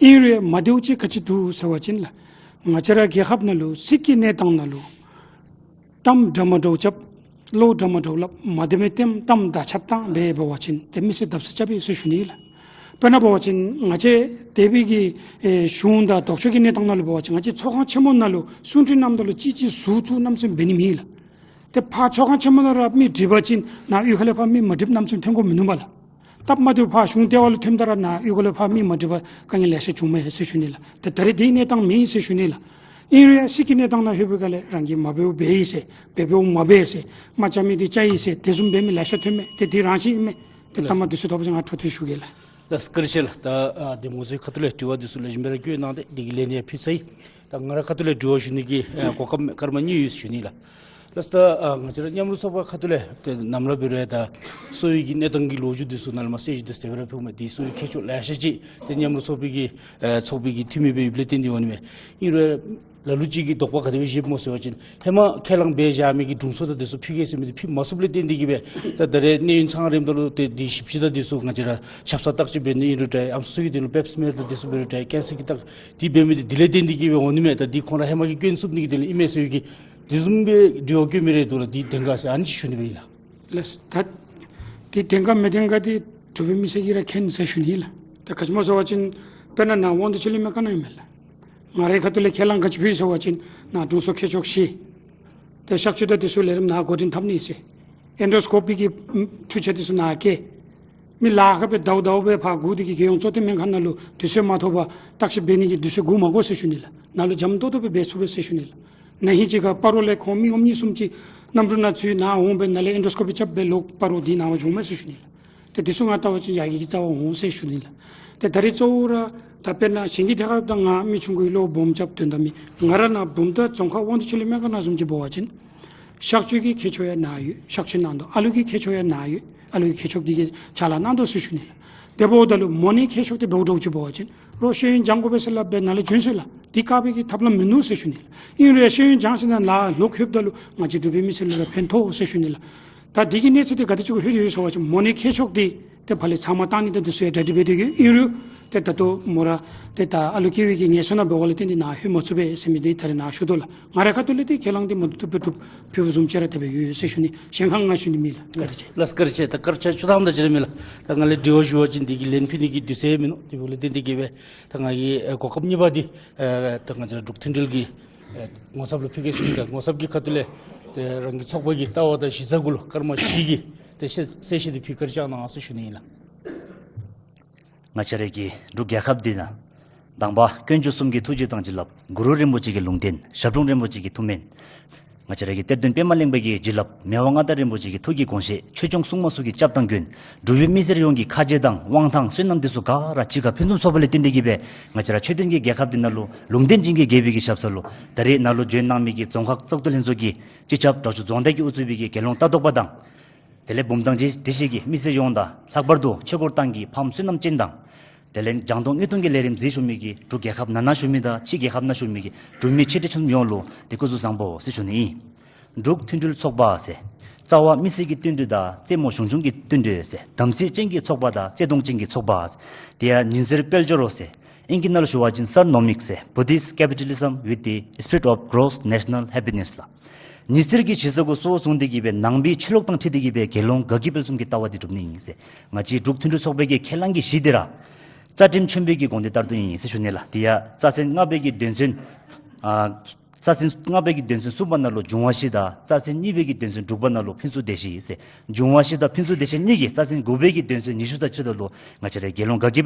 ཨིན་རུང་མ་བདེཝ་ཅིག་ག་ཅི་འདུག་ཟེར་བ་ཅིན་ལགས། ང་བཅས་ར་རྒྱལ་ཁབ་ནང་ལུ་སྲིད་ཀྱི་གནས་སྟངས་ནང་ལུ་གཏམ་འདྲ་མ་འདྲཝ་རྐྱབ། བློ་འདྲ་མ་འདྲཝ་སླབ། མ་བདེ་མི་བཏོན། གཏམ་དང་ཆབ་བཏང་འབད་འབད་བ་ཅིན་ཏེ་མི་སེར་བརྡབ་གསིག་རྐྱབ་ཨིན་ཟེར་ཞུ་ནི་ལགས། དཔེར་ན་འབད་བ་ཅིན་ང་བཅས་འདས་པའི་གི་ཨེ་གཞུང་དང་ལྡོག་ཕྱོགས་ཀྱི་གནས་སྟངས་ནང་ལུ་འབད་བ་ཅིན་ང་བཅས་ཚོགས་ཁང་ཆེན་མོ་ནང་ལུ་གསུང་གྲོས་གནངམ་ད་ལུ་གཅིག་གཅིག་ཟུར་བཙུགས་གནམ་མེད་ས་མེད་འབད་ནི་མེད་ལགས། ཏེ་ཕར་ཚོགས་ཁང་ཆེན་མོ་ནང་ར་མི་འགྲིག་པ་ཅིན་ནཱ་གཡུས་ཁ་ལས་ཕར་མི་མ་འགྲིགཔ་གནམ་མེད་ས་མེད་ཐོན་དགོཔ་མིན་ནུག་པ་ལགས། སྟབས་མ་བདེཝ་ཕར་གཞུང་ལྟེ་བ་ལུ་ཐོནམ་ད་ར་ནཱ་གཡུས་ཁ་ལས་ཕར་མི་མ་འགྲིག་པར་དཀའ་ངལ་ལེ་ཤ་བྱུངམ་མས་ཟེར་ཞུ་ནི་ལགས། ཏེ་ད་རེས་དེའི་གནས་སྟངས་མེད་ཟེར་ཞུ་ནི་ལགས། ཨིན་རུང་ཡང་སྲིད་ཀྱི་གནས་སྟངས་ནང་ལྷོད་པའི་སྒང་ལས་རང་གིས་མ་འབདཝ་འབད་ཡི་ཟེར་འབད་འབདཝ་མ་འབད་ཟེར་མ་བཅའ་མི་འདི་བཅའ་ཡི་ཟེར་དེ་བཟུམ་འབད་མི་ལེ་ཤ་ཐོནམ་མས། ཏེ་འདི་རང་བཞིན་ཨིན་མས། ཏེ་ལགས། ལྟ་མ་འདི་ཚུ་ཐོབ་པ་ཅིན་ང་འཕྲོ་མཐུད་ཞུ་གེ་ལགས། ལགས་སོ། བཀའ་དྲིན་ཆེ་ལགས། ད་ཨ་འདི་མོ་ཚུ་ཁ་ཐུག་ལས་དྲི་བ་འདི་ཚུ་ལེགས་ཤོམ་སྦེ་ར་བཀོད་གནང་སྟེ་འདི་གི་ལན་ཡང་ཕུལ་ཚར་ཡི། ད་ང་ར་ཁ་ཐུག་ལས་དྲི་བ་ཞུ་ནི་གི་ཨ་གོ་སྐབས་སྐར་མ་གཉིས་ཡོད་ཟེར་ཞུ་ནི་ལགས། ལགས་སོ། ད་ཨ་ང་བཅས་ར་མཉམ་རུབ་ཚོགས་པ་ཁ་ཐུག་ལས་ཏེ་ནམ་ར་འབད་རུང་ད་གསོ་བའི་གི་གནས་སྟངས་ཀྱི་ལོ་རྒྱུས་འདི་ཚུ་ནཱ་ལས་མར་གསལ་བཤད་འདི་ཚུ་དེ་སྦེ་ར་ཕུལཝ་མས། ཏེ་གསོ་བའི་ཁྱད་ཆོས་ལེ་ཤ་ཅིག་ཏེ་མཉམ་རུབ་ཚོགས་པའི་གི་ཨ་ཚོགས་པའི་གི་འཐུས་མི་སྦེ་ཡོདཔ་ལས་བརྟེན་ཏེ་འོང་ནི་མས། ཨིན་རུང་ལ་ལུ་ཅིག་གིས་དོགས་པ་ག་དེ་སྦེ་བཞེསཔ་སྨོ་ཟེར་བ་ཅིན་ཧེ་མ་ཁས་བླངས་འབད་བཞག་མི་གི་དྲུང་འཚོ་དང་འདི་ཚུ་ཕུལ་གེ་ཟེར་མི་འདི་ཕུལ་མ་ཚུགསཔ་ལས་བརྟེན་ཏེ་གིས་སྦེ་ད་ད་རེས་གནས་ཡུན་ཚང་རནམ་ད་ལུ་ཏེ་འདི་ཞིབ་དཔྱད་དང་འདི་ཚུ་ང་བཅས་ར་ཆབ་གསང་བརྟག་དཔྱད་འབད་ནི་ཨིན་རུང་འདྲ་ཨམ་སྲུ་གི་དོན་ལུ་པེབ་སི་མེར་དང་འདི་ཚུ་འབད་རུང་འདྲ་ཀེན་སར་གྱི་བརྟག་འདི་འབད་མི་འདི་དེ་ལས་བརྟེན་ཏེ་གིས་སྦེ་འོང་ནི་མས། ད་འདི་ཁོང་ར་ཧེ་མ་གི་སྐྱོན་བསུབ་ནི་གི་དོན་ལུ་ཨིན་མས་ཟེར་བའི་གི་དེ་བཟུམ་སྦེ་དྲི་བ་བཀོད་མི་རེ་འདུག་ལགས། འདི་བདེན་ག་ཟེར་ཨ་ནི་ཅིག་ཞུ་ནི་སྦེ་ཨིན་ལགས། ལགས། ད་འདི་བདེན་ག་མི་བདེན་ག་འདི་འབྲུག་པའི་མི་སེར་གྱིས་ར་མཁྱེན་ཟེར་ཞུ་ནི་ལགས། ད་ག་ཅི་སྨོ་ཟེར་བ་ཅིན་དཔེར་ན་ནཱ་དབང་འདུས་ཆོས་གླིང་མི་ག་ནི་ཡང་མེད་ལགས། ང་རའི་ཁ་ཐུག་ལས་ཁས་བླངས་ག་ཅི་ཕུལ་ཡི་ཟེར་བ་ཅིན་ནཱ་དྲུང་འཚོ་མཁས་མཆོག་བཞི། ཏེ་གཤག་བཅོས་དང་འདི་ཚུ་ལས་རིམ་ནཱ་འགོ་འདྲེན་འཐབ་ནི་ཟེར། ཨེན་ཌོ་སི་ཀོ་པི་གི་འཕྲུལ་ཆས་འདི་ཚུ་ནཱ་བསྐྱལ། མི་ལཱ་ཁག་སྦེ་ཟླཝ་ཟླཝ་སྦེ་ཕར་སྒུག་སྟེ་གིས་རྒྱལ་ཡོངས་གཙོ་བསྟེན་སྨན་ཁང་ནང་ལུ་དུས་ཚོད་མ་ཐོབ་པར་བརྟག་ཞིབ་འབད་ནི་གི་དུས་ཚོད་སྒུག་མ་དགོ་ཟེར་ཞུ་ནི་ལགས། ནཱ་ལུ་འཇམ་ཏོག་ཏོ་སྦེ་འབད་ཚུགས་པས་ཟེར་ཞུ་ནི་ལགས། ན་ཧིང་ཅིག་ཁར་སྤ་རོ་ལས་ཁོང་མི་འོགམ་གཉིས་གསུམ་ཅིག་གནམ་གྲུ་ནང་ཚུད་ནཱ་འོང་སྦེ་ནཱ་ལས་ཨེན་ཌོ་སི་ཀོ་པི་རྐྱབ་སྦེ་ལོག་སྤ་རོ་འདི་ནང་འོང་བྱུངམ་མས་ཟེར་ཞུ་ནི་ལགས། ཏེ་འདི་ཚུ་ང་བལྟ་བ་ཅིན་ཡར་རྒྱས་ཀྱི་རྩ་བ་འོང་ཟེར་ཞུ་ནི་ལགས། ཏེ་ད་རེས་གཙོ་བོ་ར་ད་དཔེར་ན་གཞན་གྱི་དེ་ཁར་ད་ང་མི་ཆུང་ཀུ་ལུ་སྦོམ་རྐྱབ་དོན་དག་མེད། ང་ར་ནཱ་བུམ་ཐང་རྫོང་ཁག་དབང་འདུས་ཆོས་གླིང་སྨན་ཁང་ནང་བཟུམ་ཅིག་འབད་བ་ཅིན་གཤག་བཅོས་ཀྱི་མཁས་མཆོག་ཡང་ནཱ་ཡོད། གཤག་བཅོས་གནང་དོ། ཨ་ལུ་གི་མཁས་མཆོག་ཡང་ནཱ་ཡོད། ཨ་ལུ་གི་མཁས་མཆོག་འདི་གིས་ཕྱག་ལཱ་གནང་དོ་ཟེར་ཞུ་ནི་ལགས། དེ་འབདཝ་ད་ལུ་མོ་ནད་མཁས་མཆོག་འདི་འབདཝ་འདྲཝ་ཅིག་འབད་བ་ཅིན་རོགས་ཤེས་ཡོན་སྦྱང་དགོ་པས་ཟེར་སླབ་སྦེ་ནཱ་ལས་བྱོན་ཟེར་ལགས། འདི་བཀག་པའི་གི་ཐབས་ལམ་མིན་ནུག་ཟེར་ཞུ་ནི་ལགས། ཨིན་རུང་ཡང་ཤེས་ཡོན་སྦྱང་ཟེར་ནཱ་ལཱ་ལོག་ལྷོདཔ་ད་ལུ་ང་བཅས་འབྲུག་པའི་མི་སེར་ལུ་ར་ཕན་ཐོགས་ཟེར་ཞུ་ནི་ལགས། ད་འདི་གི་གནས་ཚུལ་འདི་ག་དེ་ཅིག་གུ་ལྷོད་ཡོད་ཟེར་བ་ཅིན་མོ་ནད་མཁས་མཆོག་འདི་ཏེ་ཕར་ལས་ཚབ་མ་བཏང་ནི་དང་འདི་ཚུ་ཡང་གྲ་སྒྲིག་འབད་དེ་ཡོད། ཨིན་རུང་ཏེ་ད་ལྟོ་མོ་ར་ཏེ་ད་ཨ་ལུ་སྐྱེ་བའི་གི་ངལ་གསོ་ནང་འབདཝ་ལས་བརྟེན་ཏེ་ནཱ་ལྷོད་མ་ཚུགས་པས་ཟེར་མི་འདི་ད་རེས་ནཱ་ཞུ་དོ་ལགས། ང་རའི་ཁ་ཐུག་ལས་ཏེ་ཁས་བླངས་འདི་མུ་མཐུད་དུ་སྦེ་གྲུབ་ཕུལ་བཟུམ་ཅིག་ར་དེ་སྦེ་ཡོད་ཟེར་ཞུ་ནི། གཞན་ཁར་ང་ཞུ་ནི་མེད་ལགས། བཀའ་དྲིན་ཆེ། ལགས་སོ། བཀའ་དྲིན་ཆེ། ད་སྐར་ཆ་བཅུ་ཐམ་དང་ཅིག་ར་མས་ལགས། ད་ང་ལས་དྲི་བ་ཞུ་བ་ཅིན་འདི་གི་ལན་ཕུལ་ནི་གི་དུས་ཚོད་མིན་ནུག། དེ་འབདཝ་ལས་བརྟེན་ཏེ་གིས་སྦེ་ད་ང་གི་ཨེ་གོ་སྐབས་གཉིས་པ་འདི་ཨེ་ད་ང་བཅས་ར་འབྲུག་མཐུན་སྒྲིལ་གྱི་ཨེ་ངོ་ཚབ་ལུ་ཕུལ་གེ་ཟེར་ཞུ་ནི། ད་ངོ་ཚབ་ཀྱི་ཁ་ཐུག་ལས་ཏེ་རང་གི་ཚོགས་པ་གི་ལྟ་བ་དང་གཞི་རྩ་གུ་ལུ་སྐར་མ་བཞི་གི་ཏེ་གསལ་གསལ་བཤད་འདི་ཕུལ་བཀའ་དྲིན་བསྐྱང་གནང་ཟེར་ཞུ་ནི་ཨིན་ལགས། ང་བཅས་ར་གི་འབྲུག་རྒྱལ་ཁབ་འདི་ནང་དང་པ་དཀོན་མཆོག་གསུམ་གྱི་ཐུགས་རྗེ་དང་བྱིན་རླབས། གུ་རུ་རིན་པོ་ཆེ་གི་ལུང་བསྟན། ཞབས་དྲུང་རིན་པོ་ཆེ་གི་ཐུགས་སྨོན། ང་བཅས་ར་གི་གཏེར་སྟོན་པདྨ་གླིང་པ་གི་བྱིན་རླབས། མི་དབང་མངའ་བདག་རིན་པོ་ཆེ་གི་ཐུགས་ཀྱི་དགོངས་བཞེད། ཆོས་སྐྱོང་སྲུང་མ་ཚུ་གི་སྐྱབས་དང་མགོན། འབྲུག་པའི་མི་སེར་ཡོངས་ཀྱི་ཁ་རྗེ་དང་དབང་ཐང་བསོད་ནམས་འདི་ཚུ་ག་ར་གཅིག་ཁར་ཕུན་སུམ་ཚོགས་པ་ལས་བརྟེན་ཏེ་གིས་སྦེ་ང་བཅས་ར་ཆོས་ལྡན་གྱི་རྒྱལ་ཁབ་འདི་ནང་ལུ་ལུང་བསྟན་ཅན་གྱི་རྒྱལ་པོའི་གི་ཞབས་ས་ལུ་ད་རེས་ནཱ་ལུ་བྱོན་གནང་མི་གི་རྫོང་ཁག་བཙག་འཐུ་ལྷན་ཚོགས་ཀྱི་སྤྱི་ཁྱབ་དྲག་ཤོས་རྫོང་བདག་གིས་དབུ་གཙོས་པའི་གི་དགེ་སློང་ལྟ་རྟོག་པ་དང་དེ་ལས་བུམ་ཐང་སྡེ་བཞི་གི་མི་སེར་ཡོངས་དང་ལྷག་པར་དུ་ཆོས་འཁོར་ཏང་གི་ཕམ་བསོད་ནམས་ཅན་དང་དེ་ལས་རྒྱང་མཐོང་དངོས་བསྟན་གྱི་ལས་རིམ་གཟིགས་བཞུགས་མི་གི་འབྲུག་རྒྱལ་ཁབ་ནང་ན་བཞུགས་མི་དང་ཕྱི་རྒྱལ་ཁབ་ནང་བཞུགས་མི་གི་འབྲུག་མི་ཆེ་འབྲིང་ཆུང་ཡོངས་ལུ་ཏེ་སྐུ་གཟུགས་བཟང་པོ་ཟེར་ཞུ་ནི་ཨིན། འབྲུག་མཐུན་སྒྲིལ་ཚོགས་པ་ཟེར་རྩ་བ་མི་སེར་གྱི་བསྟུན་གྲོས་དང་རྩེད་མོ་གཞུང་ཆུང་གི་བསྟུན་གྲོས་ཟེར་དམ་ཚིག་ཅན་གྱི་ཚོགས་པ་དང་བརྩེ་གདུང་ཅན་གྱི་ཚོགས་པ་ཟེར། དེ་ཡང་ཉི་ཟེར་དཔལ་འབྱོར་ཟེར་ཨིང་སྐད་ནང་ལུ་ཞུ་བ་ཅིན་Sir Nomic ཟེར་Buddhist capitalism with the spirit of gross national happiness ལགས། ཉི་ཟེར་གྱི་གཞི་རྩ་གུ་གཙོ་བོ་བཟུང་སྟེ་གིས་སྦེ་ནང་པའི་ཆོས་ལུགས་དང་འཁྲིལ་ཏེ་གིས་སྦེ་དགེ་སློང་དགའ་སྐྱིད་དཔལ་གསུམ་གྱི་ལྟ་བ་འདི་སྒྲུབ་ནི་ཨིན་ཟེར། ང་བཅས་འབྲུག་མཐུན་སྒྲིལ་ཚོགས་པའི་གི་ཁས་བླངས་ཀྱི་གཞི་འདི་ར་ རྩ་ཁྲིམས་ཆེན་པོའི་གི་དགོངས་དོན་ལྟར་དུ་ཨིན་ཟེར་ཞུ་ནི་ལགས། དེ་ཡང་རྩ་ཚན་ལྔ་པའི་གི་དོན་ཚན་ཨ་རྩ་ཚན་ལྔ་པའི་གི་དོན་ཚན་གསུམ་པ་ནང་ལུ་འབྱུང་བ་བཞི་དང་རྩ་ཚན་གཉིས་པའི་གི་དོན་ཚན་དྲུག་པ་ནང་ལུ་ཕུན་ཚོགས་སྡེ་བཞི་ཟེར། འབྱུང་བ་བཞི་དང་ཕུན་ཚོགས་སྡེ་བཞི་གཉིས་ཀྱིས་རྩ་ཚན་དགུ་པའི་གི་དོན་ཚན་ཉི་ཤུ་དང་གཅིག་དང་ལུ་ང་བཅས་ར་རྒྱལ་ཡོངས་དགའ་སྐྱིད་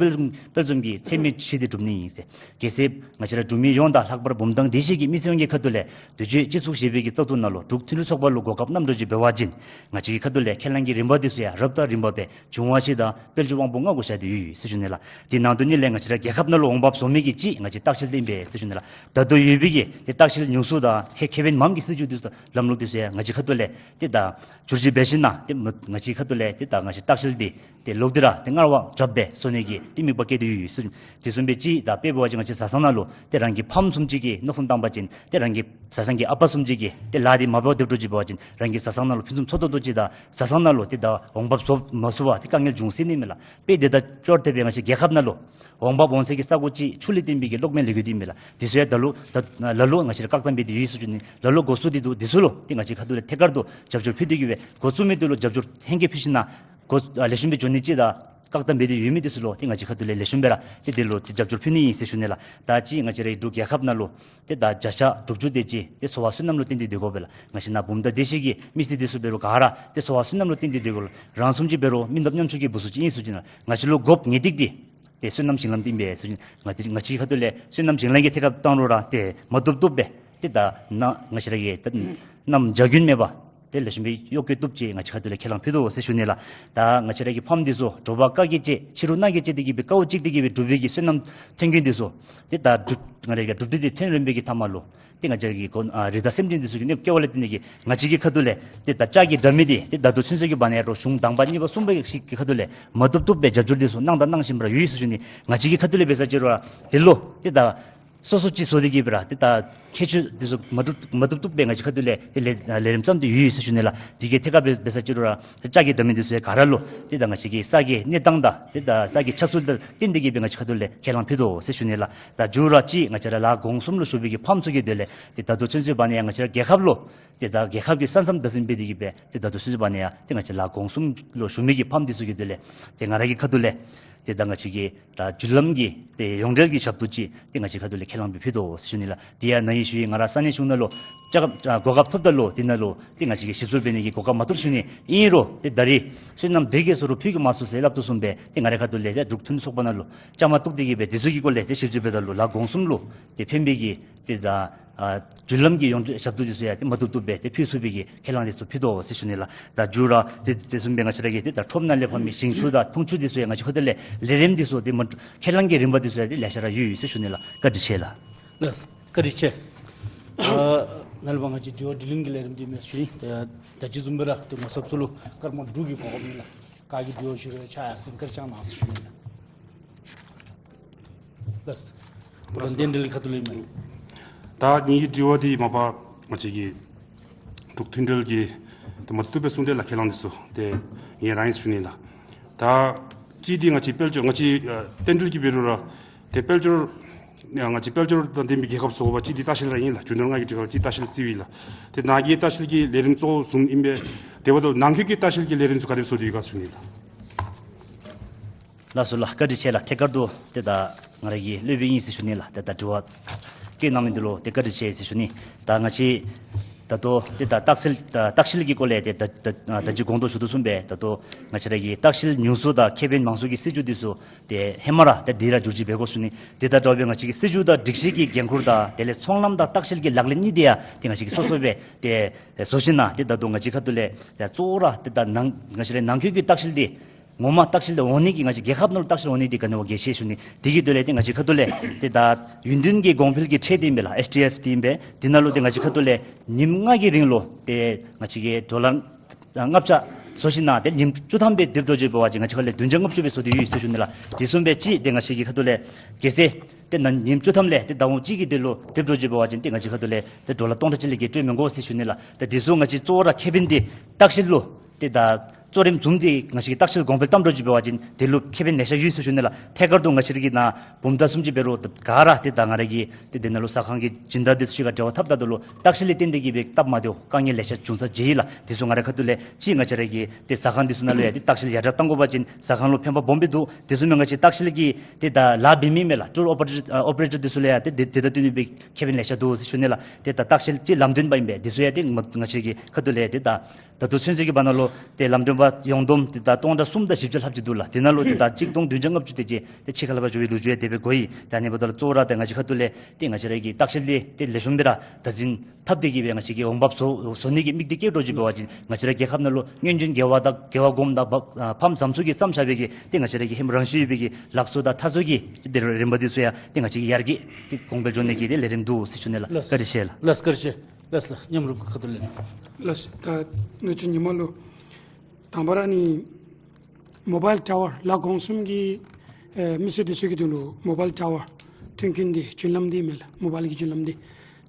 དཔལ་འཛོམས་ཀྱི་ཚད་མེད་བཞི་དེ་སྒྲུབ་ནི་ཨིན་ཟེར། གལ་སྲིད་ང་བཅས་ར་འབྲུག་མི་ཡོངས་དང་ལྷག་པར་བུམ་ཐང་སྡེ་བཞི་གི་མི་སེར་ཡོངས་ཀྱི་ཁ་ཐུག་ལས་དུས་ཅི་སྤྱི་ཚོགས་ཞི་བའི་གི་བཙག་འཐུ་ནང་ལུ་འབྲུག་མཐུན་སྒྲིལ་ཚོགས་པ་ལུ་གོ་སྐབས་བསྣམས་འགྱོ་ཅིག་འབད་བ་ཅིན་ང་བཅས་ཀྱི་ཁ་ཐུག་ལས་ཁས་བླངས་ཀྱི་རིམ་པ་དེ་ཚུ་ཡང་རབ་དང་རིམ་པ་སྦེ་འབྱུང་བ་བཞི་དང་དཔལ་འབྱོར་དབང་པོ་ལྔ་གུ་བཞག་སྟེ་ཡོད་ཡོད་ཟེར་ཞུ་ནི་ལགས། དེ་ནང་དོན་ཉིད་ལས་ང་བཅས་ར་རྒྱལ་ཁབ་ནང་ལུ་འོང་འབབ་བཟོ་མི་གི་ཅིག་ང་བཅས་ལྟ་བཤལ་འདི་ཨིན་པས་ཟེར་ཞུ་ནི་ལགས། ད་ལྟོ་ཡོད་པའི་གི་ཏེ་ལྟ་བཤལ་ཉུང་སུ་དང་ཁེ་ཁེ་ཕན་མངམ་གི་སྲིད་བྱུས་དེ་ཚུ་ལམ་ལུགས་དེ་ཚུ་ཡང་ང་བཅས་ཁ་ཐུག་ལས་ཏེ་ད་བསྒྱུར་བཅོས་འབད་ཞིནམ་ཏེ་མ་ང་བཅས་ཁ་ཐུག་ལས་ཏེ་ད་ང་བཅས་ལྟ་བཤལ་འདི་ཏེ་ལོག་སྟེ་ར་ཏེ་སྔར་བ་དྲགཔ་སྦེ་བཟོ་ནི་གི་ཏེ་དམིགས་པ་བསྐྱེད་དེ་ཡོད་ཡོད་ཟེར། དེ་བཟུམ་སྦེ་ཅིག་ད་དཔེ་འབད་བ་ཅིན་ང་བཅས་བཟའ་ཚང་ནང་ལུ་ཏེ་རང་གི་ཕམ་བཟུམ་ཅིག་གིས་མནོ་བསམ་བཏང་པ་ཅིན་ཏེ་རང་གི་བཟའ་ཚང་གི་ཨ་པ་བཟུམ་ཅིག་གིས་ཏེ་ལཱ་འདི་མ་འབད་བར་སྡོད་འགྱོ་ཅིག་འབད་བ་ཅིན་རང་གི་བཟའ་ཚང་ནང་ལུ་ཕུན་སུམ་ཚོགས་ཏོག་ཏོ་ཅིག་དང་བཟའ་ཚང་ནང་ལུ་ཏེ་ད་འོང་འབབ་བཟོ་མ་ཚུགས་པར་ཏེ་དཀའ་ངལ་འབྱུང་སྲིད་ནི་མས་ལགས། དཔེ་དེ་དང་ཅོག་ར་འཐདཔ་སྦེ་ང་བཅས་རྒྱལ་ཁབ་ནང་ལུ་འོང་འབབ་འོང་སའི་གི་ས་གོ་ཅིག་ཆུ་ལས་བརྟེན་པའི་གི་གློག་མེ་ལས་འགུལ་འདི་ཨིན་མས་ལགས། དེ་ཚུ་ཡང་ད་ལུ་ད་ལ་ལུ་ང་བཅས་ར་བཀག་དམ་འབད་དེ་ཡོད་ཟེར་ཞུ་ནི། ལ་ལུ་འགོ་བཙུགས་ཏེ་འདུག། དེ་ཚུ་ལུ་ཏེ་ང་བཅས་ཁ་ཐུག་ལས་ཐད་ཀར་དུ་རྒྱབ་སྐྱོར་ཕུལ་ཏེ་གི་སྦེ་འགོ་བཙུགས་མི་འདི་ལུ་རྒྱབ་སྐྱོར་ཧེང་སྐལ་ཕུལ་ཞིནམ་འགོ་ཨ་ལེགས་ཤོམ་སྦེ་འགྱོ་ནི་ཅིག་དང་བཀག་དམ་འབད་དེ་ཡོད་མི་འདི་ཚུ་ལུ་ཏེ་ང་བཅས་ཁ་ཐུག་ལས་ལེགས་ཤོམ་སྦེ་ར་ཏེ་དེ་ལུ་ཏེ་རྒྱབ་སྐྱོར་ཕུལ་ནི་ཨིན་ཟེར་ཞུ་ནི་ལགས། ད་ཅི་ང་བཅས་རའི་འབྲུག་རྒྱལ་ཁབ་ནང་ལུ་ཏེ་ད་བརྒྱ་ཆ་དྲུག་ཅུ་དེ་ཅིག་ཏེ་འཚོ་བ་བསོད་ནམས་ལུ་བརྟེན་ཏེ་སྡོད་དགོ་པས་ལགས། ང་བཅས་ནཱ་བུམ་ཐང་སྡེ་བཞི་གི་མི་སེར་འདི་ཚུ་འབད་རུང་ག་ར་ཏེ་འཚོ་བ་བསོད་ནམས་ལུ་བརྟེན་ཏེ་སྡོད་དགོ་ལགས། རང་བཟུམ་ཅིག་འབད་རུང་མི་ནགཔ་ཉམ་ཆུང་གི་བུ་ཚུ་ཅིག་ཨིན་ཟེར་ཞུ་ནི་ལགས། ང་བཅས་ལུ་དགོཔ་ངེས་ཏིག་འདི་ཏེ་བསོད་ནམས་ཞིང་ལམ་འདི་ཨིན་པས་ཟེར་ཞུ་ནི། ང་བཅས་ང་བཅས་ཁ་ཐུག་ལས་བསོད་ནམས་ཞིང་ལམ་གྱི་ཐད་ཁར་བཏང་རུང་ར་ཏེ་མ་བཏུབ་བཏུབ་སྦེ་ཏེ་ད་ནཱ་ང་བཅས་ར་གི་ད་གནམ་བྱཱར་དགུན་མེད་པར་ཏེ་ལེགས་ཤོམ་སྦེ་གཡོག་བཀོལ་བཏུབ་ཅིག་ང་བཅས་ཁ་ཐུག་ལས་ཁས་བླངས་ཕུལ་དོ་ཟེར་ཞུ་ནི་ལགས། ད་ང་བཅས་ར་གི་ཕམ་འདི་ཚུ་དྲོ་པ་དཀའ་གི་སྤྱད་ཕྱི་རུ་གནངས་ཀྱི་སྤྱད་དེ་གི་སྦེ་དཀའཝ་སྤྱད་དེ་གི་སྦེ་སྒྲུབ་པའི་གི་བསོད་ནམས་ཐོན་ཁུངས་འདི་ཚུ་ཏེ་ད་སྒྲུབ་ང་ར་གི་སྒྲུབ་སྡེ་འདི་ཐོན་རན་པའི་གི་མཐའ་མ་ལུ་ཏེ་ང་བཅས་ར་གི་གོ་ཨ་རི་དྭགས་སེམས་ཅན་འདི་ཚུ་གི་གནོདཔ་བཀལ་བ་ལས་བརྟེན་ཏེ་གི་ང་བཅས་ཀྱི་ཁ་ཐུག་ལས་ཏེ་ད་ལྕགས་ཀྱི་དྲ་མིག་འདི་ཏེ་ད་ལྟོ་ཚུན་ཚོད་ཀྱི་བར་ན་ཡང་རོགས་གཞུང་དང་པ་གཉིས་པ་གསུམ་པ་ཞིག་གི་ཁ་ཐུག་ལས་མ་བཏུབ་བཏུབ་སྦེ་རྒྱབ་སྐྱོར་འདི་ཚུ་གནང་དང་གནང་བཞིན་པ་ར་ཡོད་ཟེར་ཞུ་ནི། ང་བཅས་ཀྱི་ཁ་ཐུག་ལས་འབད་ས་ཅིག་རུང་ར་དེ་ལུ་ཏེ་ད་སོ་སོ་ཅིག་བཟོ་སྟེ་གི་སྦེ་ར་ཏེ་ད་ཁྱད་ཆོས་འདི་ཚུ་མ་གྲུབ་མ་བཏུབ་བཏུབ་སྦེ་ང་བཅས་ཁ་ཐུག་ལས་ཏེ་ལས་ལས་རིམ་བརྩམས་ཏེ་ཡོད་ཡོད་ཟེར་ཞུ་ནི་ལགས། དེ་གི་ཐད་ཁར་འབད་འབད་ས་ཅིག་རུང་ར་ཏེ་ལྕགས་ཀྱི་དྲ་མིག་འདི་ཚུ་ཡང་ག་ར་ལུ་ཏེ་ད་ང་བཅས་ཀྱི་ས་གི་གནས་སྟངས་དང་ཏེ་ད་ས་གི་ཆགས་ཚུལ་དང་བསྟུན་ཏེ་གི་སྦེ་ང་བཅས་ཁ་ཐུག་ལས་ཁས་བླངས་ཕུལ་དོ་ཟེར་ཞུ་ནི་ལགས། ད་མཇུག་ར་ཅིག་ང་བཅས་ར་ལཱ་གོང་གསུམ་ལུ་ཞུགས་པའི་གི་ཕམ་ཚུ་གི་དོན་ལས་ཏེ་ད་ལྟོ་ཚུན་ཚོད་བར་ན་ཡང་ང་བཅས་ར་རྒྱལ་ཁབ་ལུ་ཏེ་ད་རྒྱལ་ཁབ་ཀྱི་ས་མཚམས་བདག་འཛིན་འབད་དེ་གི་སྦེ་ཏེ་ད་ལྟོ་ཚུན་ཚོད་བར་ན་ཡང་ཏེ་ང་བཅས་ལཱ་གོང་གསུམ་ལུ་ཞུགས་མི་གི་ཕམ་འདི་ཚུ་གི་དོན་ལས་ཏེ་ང་ར་གི་ཁ་ཐུག་ལས་ཏེ་ད་ང་བཅས་ཀྱི་ད་བརྒྱུད་ལམ་གྱི་ཏེ་ཡོངས་འབྲེལ་གྱི་ཞབས་ཏོག་ཅིག་ཏེ་ང་བཅས་ཁ་ཐུག་ལས་ཁས་བླངས་སྦེ་ཕུལ་དོ་ཟེར་ཞུ་ནི་ལགས། དེ་ཡང་ན་ཧིང་ཞུ་ཡི་ང་ར་ས་གནས་གཞུང་ནང་ལུ་ལྕགས་ཨ་གོ་སྐབས་ཐོབ་ད་ལུ་དེ་ནང་ལུ་ཏེ་ང་བཅས་ཀྱིས་ཞིབ་འཚོལ་འབད་ནི་གི་གོ་སྐབས་མ་ཐོབ་ཞུ་ནི། ཨིན་རུང་ཏེ་ད་རིས་བསོད་ནམས་འདི་གིས་སོ་རུང་ཕུལ་གྱི་མ་ཚུགས་ཟེར་སླབ་དོ་བཟུམ་སྦེ་ཏེ་ང་རའི་ཁ་ཐུག་ལས་ཏེ་འབྲུག་མཐུན་ཚོགས་པ་ནང་ལུ་བཅའ་མར་གཏོགས་ཏེ་གི་སྦེ་དེ་ཚུ་གི་སྐོར་ལས་ཏེ་ཞིབ་འཚོལ་འབདཝ་ད་ལུ་ལཱ་གོང་གསུམ་ལུ་ཏེ་ཕན་པའི་གི་ཏེ་ད་ཨ་བརྒྱུད་ལམ་གྱི་ཡོངས་འབྲེལ་ཞབས་ཏོག་འདི་ཚུ་ཡང་ཏེ་མ་བཏུབ་བཏུབ་སྦེ་ཏེ་ཕུལ་ཚུགས་པའི་གི་ཁས་བླངས་འདི་ཚུ་ཕུལ་དོ་ཟེར་ཞུ་ནི་ལགས། ད་མཇུག་ར་ཏེ་དེ་བཟུམ་སྦེ་ང་བཅས་ར་གི་ཏེ་ད་ཁྲོམ་ནང་ལས་ཕབ་མི་ཞིང་ཆུ་དང་འཐུང་ཆུ་འདི་ཚུ་ཡང་ང་བཅས་ཁ་ཐུག་ལས་ལས་རིམ་འདི་ཚུ་ཏེ་མ་ཁས་བླངས་ཀྱི་རིམ་པ་འདི་ཚུ་ཡང་ཏེ་ལེ་ཤ་ར་ཡོད་ཡོད་ཟེར་ཞུ་ནི་ལགས། བཀའ་དྲིན་ཆེ་ལགས། ལགས་བཀའ་དྲིན་ཆེ། ཨ་ནཱ་ལས་ཕར་ང་བཅས་དྲི་བ་དྲིས་ལན་གྱི་ལས་རིམ་འདི་མས་ཞུ་ནི། ད་ད་ཅི་བཟུམ་སྦེ་ར་ཏེ་ངོ་ཚབ་ཚུ་ལུ་སྐར་མ་དྲུག་གི་གོ་སྐབས་ཨིན་ལགས། ག་གིས་དྲི་བ་ཞུ་རུང་ཕྱག་ཡར་སེང་སྐར་རྐྱབ་གནང་ཟེར་ཞུ་ནི་ལགས། ལགས། ད་རྟེན་འབྲེལ་གྱི་ཁ་ཐུག་ལས་མས། ད་ངེ་གི་དྲི་བ་འདི་མ་པ་ང་བཅས་ཀྱི་འབྲུག་མཐུན་འབྲེལ་གྱི་ཏེ་མ་བཏུབ་པའི་གསུང་གྲོས་ལག་ཁྱེར་ལང་འདི་ཚུ་ཏེ་ངེ་རང་ཨིན་ཞུ་ནི་ལགས། ད་ཅི་འདི་ང་བཅས་དཔལ་འབྱོར་ང་བཅས་ཨ་རྟེན་འབྲེལ་གྱི་འབད་རུང་ར་ཏེ་དཔལ་འབྱོར་ང་བཅས་དཔལ་འབྱོར་དང་ལྡན་པའི་རྒྱལ་ཁབ་བཟོ་དགོ་པ་ཅིན་ཏེ་ལྟ་བཤལ་ར་ཨིན་ལགས། རྒྱུ་ནོར་མངའ་གི་སྒྲིག་ཁག་ཅིག་ལྟ་བཤལ་རྩིས་ཡོད་ལགས། ཏེ་ནཱ་གི་ལྟ་བཤལ་གྱི་ལས་རིམ་གཙོ་བོ་བཟུམ་ཨིན་པས། དེ་འབདཝ་ད་ནང་འཁོད་ཀྱི་ལྟ་བཤལ་གྱི་ལས་རིམ་ཚུ་ག་དེ་སྦེ་བཟོ་སྟེ་ཡོད་ག་ཞུ་ནི་ལགས། ལགས་སོ་ལགས། བཀའ་དྲིན་ཆེ་ལགས། ཐད་ཀར་དུ་ཏེ་ད་ང་ར་གི་སློབ་དཔོན་ཨིན་ཟེར་ཞུ་ནི་ལགས། ཏེ་ད་དྲི་བ་བཀོད་གནང་མི་འདི་ལུ་ཏེ་བཀའ་དྲིན་ཆེ་ཟེར་ཞུ་ནི། ད་ང་བཅས་ད་ལྟོ་ཏེ་ད་ལྟ་བཤལ་ལྟ་བཤལ་གྱི་སྐོར་ལས་ཏེ་ད་ད་ད་ཅི་གོང་དུ་ཞུ་དོ་བཟུམ་སྦེ་ད་ལྟོ་ང་བཅས་ར་གི་ལྟ་བཤལ་ཉུང་སུ་དང་ཁེ་ཕན་མང་སུ་གི་སྲིད་བྱུས་འདི་ཚུ་ཏེ་ཧེ་མ་ར་ཏེ་འདི་ར་བསྒྱུར་བཅོས་འབད་དགོ་ཞུ་ནི། ཏེ་ད་དྲག་པའི་ང་བཅས་ཀྱི་སྲིད་བྱུས་དང་སྒྲིག་གཞི་གི་འགན་ཁུར་དང་དེ་ལས་ཚོང་ལམ་དང་ལྟ་བཤལ་གྱི་ལག་ལེན་གཉིས་འདི་ཡང་ཏེ་ང་བཅས་ཀྱིས་སོ་སོ་སྦེ་ཏེ་བཟོ་ཞིནམ་ཏེ་ད་ལྟོ་ང་བཅས་ཁ་ཐུག་ལས་ཏེ་གཙོ་བོ་ར་ཏེ་ད་ནང་ང་བཅས་ར་ནང་འཁོད་ཀྱི་ལྟ་བཤལ་འདི་ངོ་མ་ལྟ་བཤལ་འདི་འོང་ནི་གི་ང་བཅས་རྒྱལ་ཁབ་ནང་ལུ་ལྟ་བཤལ་འོང་ནི་འདི་ག་ནི་བ་གལ་ཆེ་ཞུ་ནི། དེ་གི་དོན་ལས་ཏེ་ང་བཅས་ཁ་ཐུག་ལས་ཏེ་ད་ཡུན་བདུན་གྱི་གོང་འཕེལ་གྱི་ཁྲལ་འདི་ཨིན་པས་ལགས། ཨེསི་ཌི་ཨེཕ་འདི་ཨིན་པས། འདི་ནང་ལུ་ཏེ་ང་བཅས་ཁ་ཐུག་ལས་ཉིནམ་ལྔ་གི་རིང་ལུ་ཏེ་ང་བཅས་ཀྱིས་ཌོ་ལར་ལྔ་བརྒྱ་བཟོ་ཞིནམ་ཏེ་ཉིནམ་བཅུ་ཐམ་སྦེ་སྡེབ་འགྲོ་བཅུག་འབད་བ་ཅིན་ང་བཅས་ཁ་ལས་བདུན་བརྒྱ་ལྔ་བཅུ་སྦེ་བཟོ་སྟེ་ཡོད་ཟེར་ཞུ་ནི་ལགས། དེ་བཟུམ་སྦེ་ཅིག་ཏེ་ང་བཅས་ཀྱི་ཁ་ཐུག་ལས་གལ་སྲིད་ཏེ་ནཱ་ཉིནམ་བཅུ་ཐམ་ལས་ཏེ་ཟླཝ་གཅིག་གི་དོན་ལུ་སྡེབ་འགྲོ་བཅུག་འབད་བ་ཅིན་ཏེ་ང་བཅས་ཁ་ཐུག་ལས་ཏེ་ཌོ་ལར་སྟོང་ཕྲག་གཅིག་ལས་བརྒལ་སྤྲོད་མི་དགོ་ཟེར་ཞུ་ནི་ལགས། ཏེ་དེ་ཚུ་ང་བཅས་གཙོ་བོ་ར་ཁེ་ཕན་འདི་ལྟ་བཤལ་ལུ་ཏེ་ད་ གཙོ་རིམ་བཟུང་སྟེ་ང་བཅས་ཀྱིས་ལྟ་བཤལ་གོང་འཕེལ་བཏང་འགྱོ་ཅིག་འབད་བ་ཅིན་དེ་ལུ་ཁེ་ཕན་ལེ་ཤ་ཡོད་ཟེར་ཞུ་ནི་ལགས། ཐད་ཀར་དུ་ང་བཅས་ར་གི་ནཱ་བུམ་ཐང་བཟུམ་ཅིག་འབད་རུང་ག་ར་ཏེ་ད་ང་ར་གི་ཏེ་དེ་ནང་ལུ་ཟ་ཁང་གི་སྦྱིན་བདག་འདི་ཚུ་ཅིག་ཁར་འབྲེལ་བ་འཐབ་ད་ལུ་ལྟ་བཤལ་ལས་བརྟེན་ཏེ་གིས་སྦེ་སྟབས་མ་བདེཝ་དཀའ་ངལ་ལེ་ཤ་བྱུང་ས་ཅིག་ཨིན་ལགས། དེ་ཚུ་ང་རའི་ཁ་ཐུག་ལས་ཅིག་ང་བཅས་ར་གི་ཏེ་ཟ་ཁང་འདི་ཚུ་ནང་ལུ་ཡང་ཏེ་ལྟ་བཤལ་ཡར་དྲག་གཏང་དགོ་པ་ཅིན་ཟ་ཁང་ལུ་ཕན་པ་སྦོམ་སྦེ་འདུག། དེ་བཟུམ་སྦེ་ང་བཅས་ལྟ་བཤལ་གྱི་ཏེ་ད་ལཱ་འབད་མི་མས་ལགས། ཊུར་ཨོ་པ་རེ་ཊར་ཨ་ཨོ་པ་རེ་ཊར་འདི་ཚུ་ལུ་ཡང་ཏེ་དེ་དེ་དང་བསྟུན་ནི་སྦེ་ཁེ་ཕན་ལེ་ཤ་འདུག་ཟེར་ཞུ་ནི་ལགས། ཏེ་ད་ལྟ་བཤལ་ཅིག་ལམ་སྟོན་པ་ཨིན་པས། དེ་ཚུ་ཡང་ཏེ་ང་ང་བཅས་ཀྱི་ཁ་ཐུག་ལས་ཏེ་ད་ད་ལྟོ་ཚུན་ཚོད་ཀྱི་བར་ན་ལུ་ཏེ་ལམ་སྟོན་པ་ཡོངས་བསྡོམས་ཏེ་ད་སྟོང་ཕྲག་གསུམ་དང་བཞི་བརྒྱ་ལྷགཔ་ཅིག་འདུག་ལགས། དེ་ནང་ལུ་ཏེ་ད་གཅིག་སྟོང་བདུན་བརྒྱ་ལྔ་བཅུ་དེ་ཅིག་ཏེ་ཕྱི་ཁར་ལས་ཕར་འགྱོ་བའི་ལོ་རྒྱུས་ཡང་དེ་སྦེ་གོ་ཡི། ད་ཨ་ནི་འབདཝ་ད་ལུ་གཙོ་བོ་ར་ཏེ་ང་བཅས་ཁ་ཐུག་ལས་ཏེ་ང་བཅས་ར་གི་ལྟ་བཤལ་འདི་ཏེ་ལེགས་ཤོམ་སྦེ་ར་བདག་འཛིན་འཐབ་སྟེ་གིས་སྦེ་ང་བཅས་ཀྱིས་འོང་འབབ་བཟོ་བཟོ་ནི་གི་དམིགས་གཏད་བསྐྱེད་འགྱོ་ཅིག་འབད་བ་ཅིན་ང་བཅས་ར་རྒྱལ་ཁབ་ནང་ལུ་སྔོན་བྱོན་རྒྱལ་བ་དང་རྒྱལ་བ་གོངམ་དང་ཕམ་བཟང་ཚུ་གིས་བརྩམས་བཞག་པའི་གི་ཏེ་ང་བཅས་ར་གི་ཧེ་མ་རང་ཤུགས་ཡོད་པའི་གི་ལག་བཟོ་དང་ཐག་བཟོ་གི་ཏེ་རིམ་པ་འདི་ཚུ་ཡང་ཏེ་ང་བཅས་ཀྱིས་ཡར་རྒྱས་ཏེ་གོང་འཕེལ་འགྱོ་ནི་གི་ཏེ་ལས་རིམ་འདུག་ཟེར་ཞུ་ནི་ལགས། ལགས། བཀའ་དྲིན་ཆེ་ལགས། ལགས་བཀའ་དྲིན་ཆེ། ལགས་ལགས་མཉམ་རུབ་ཁ་ཐུག་ལས། ལགས། ད་ནུ་གཅུང་ཉི་མ་ལུ་དང་པ་ར་ནི་མོ་བཱའིལ་ཊ་ཝར་ལ་དགོངས་གསུམ་གྱི་ཨེ་མི་སེར་འདི་ཚུ་གི་དོན་ལུ་མོ་བཱའིལ་ཊ་ཝར་མཐུན་རྐྱེན་འདི་རྒྱུན་ལམ་འདི་མས་ལགས། མོ་བཱའིལ་གྱི་རྒྱུན་ལམ་འདི་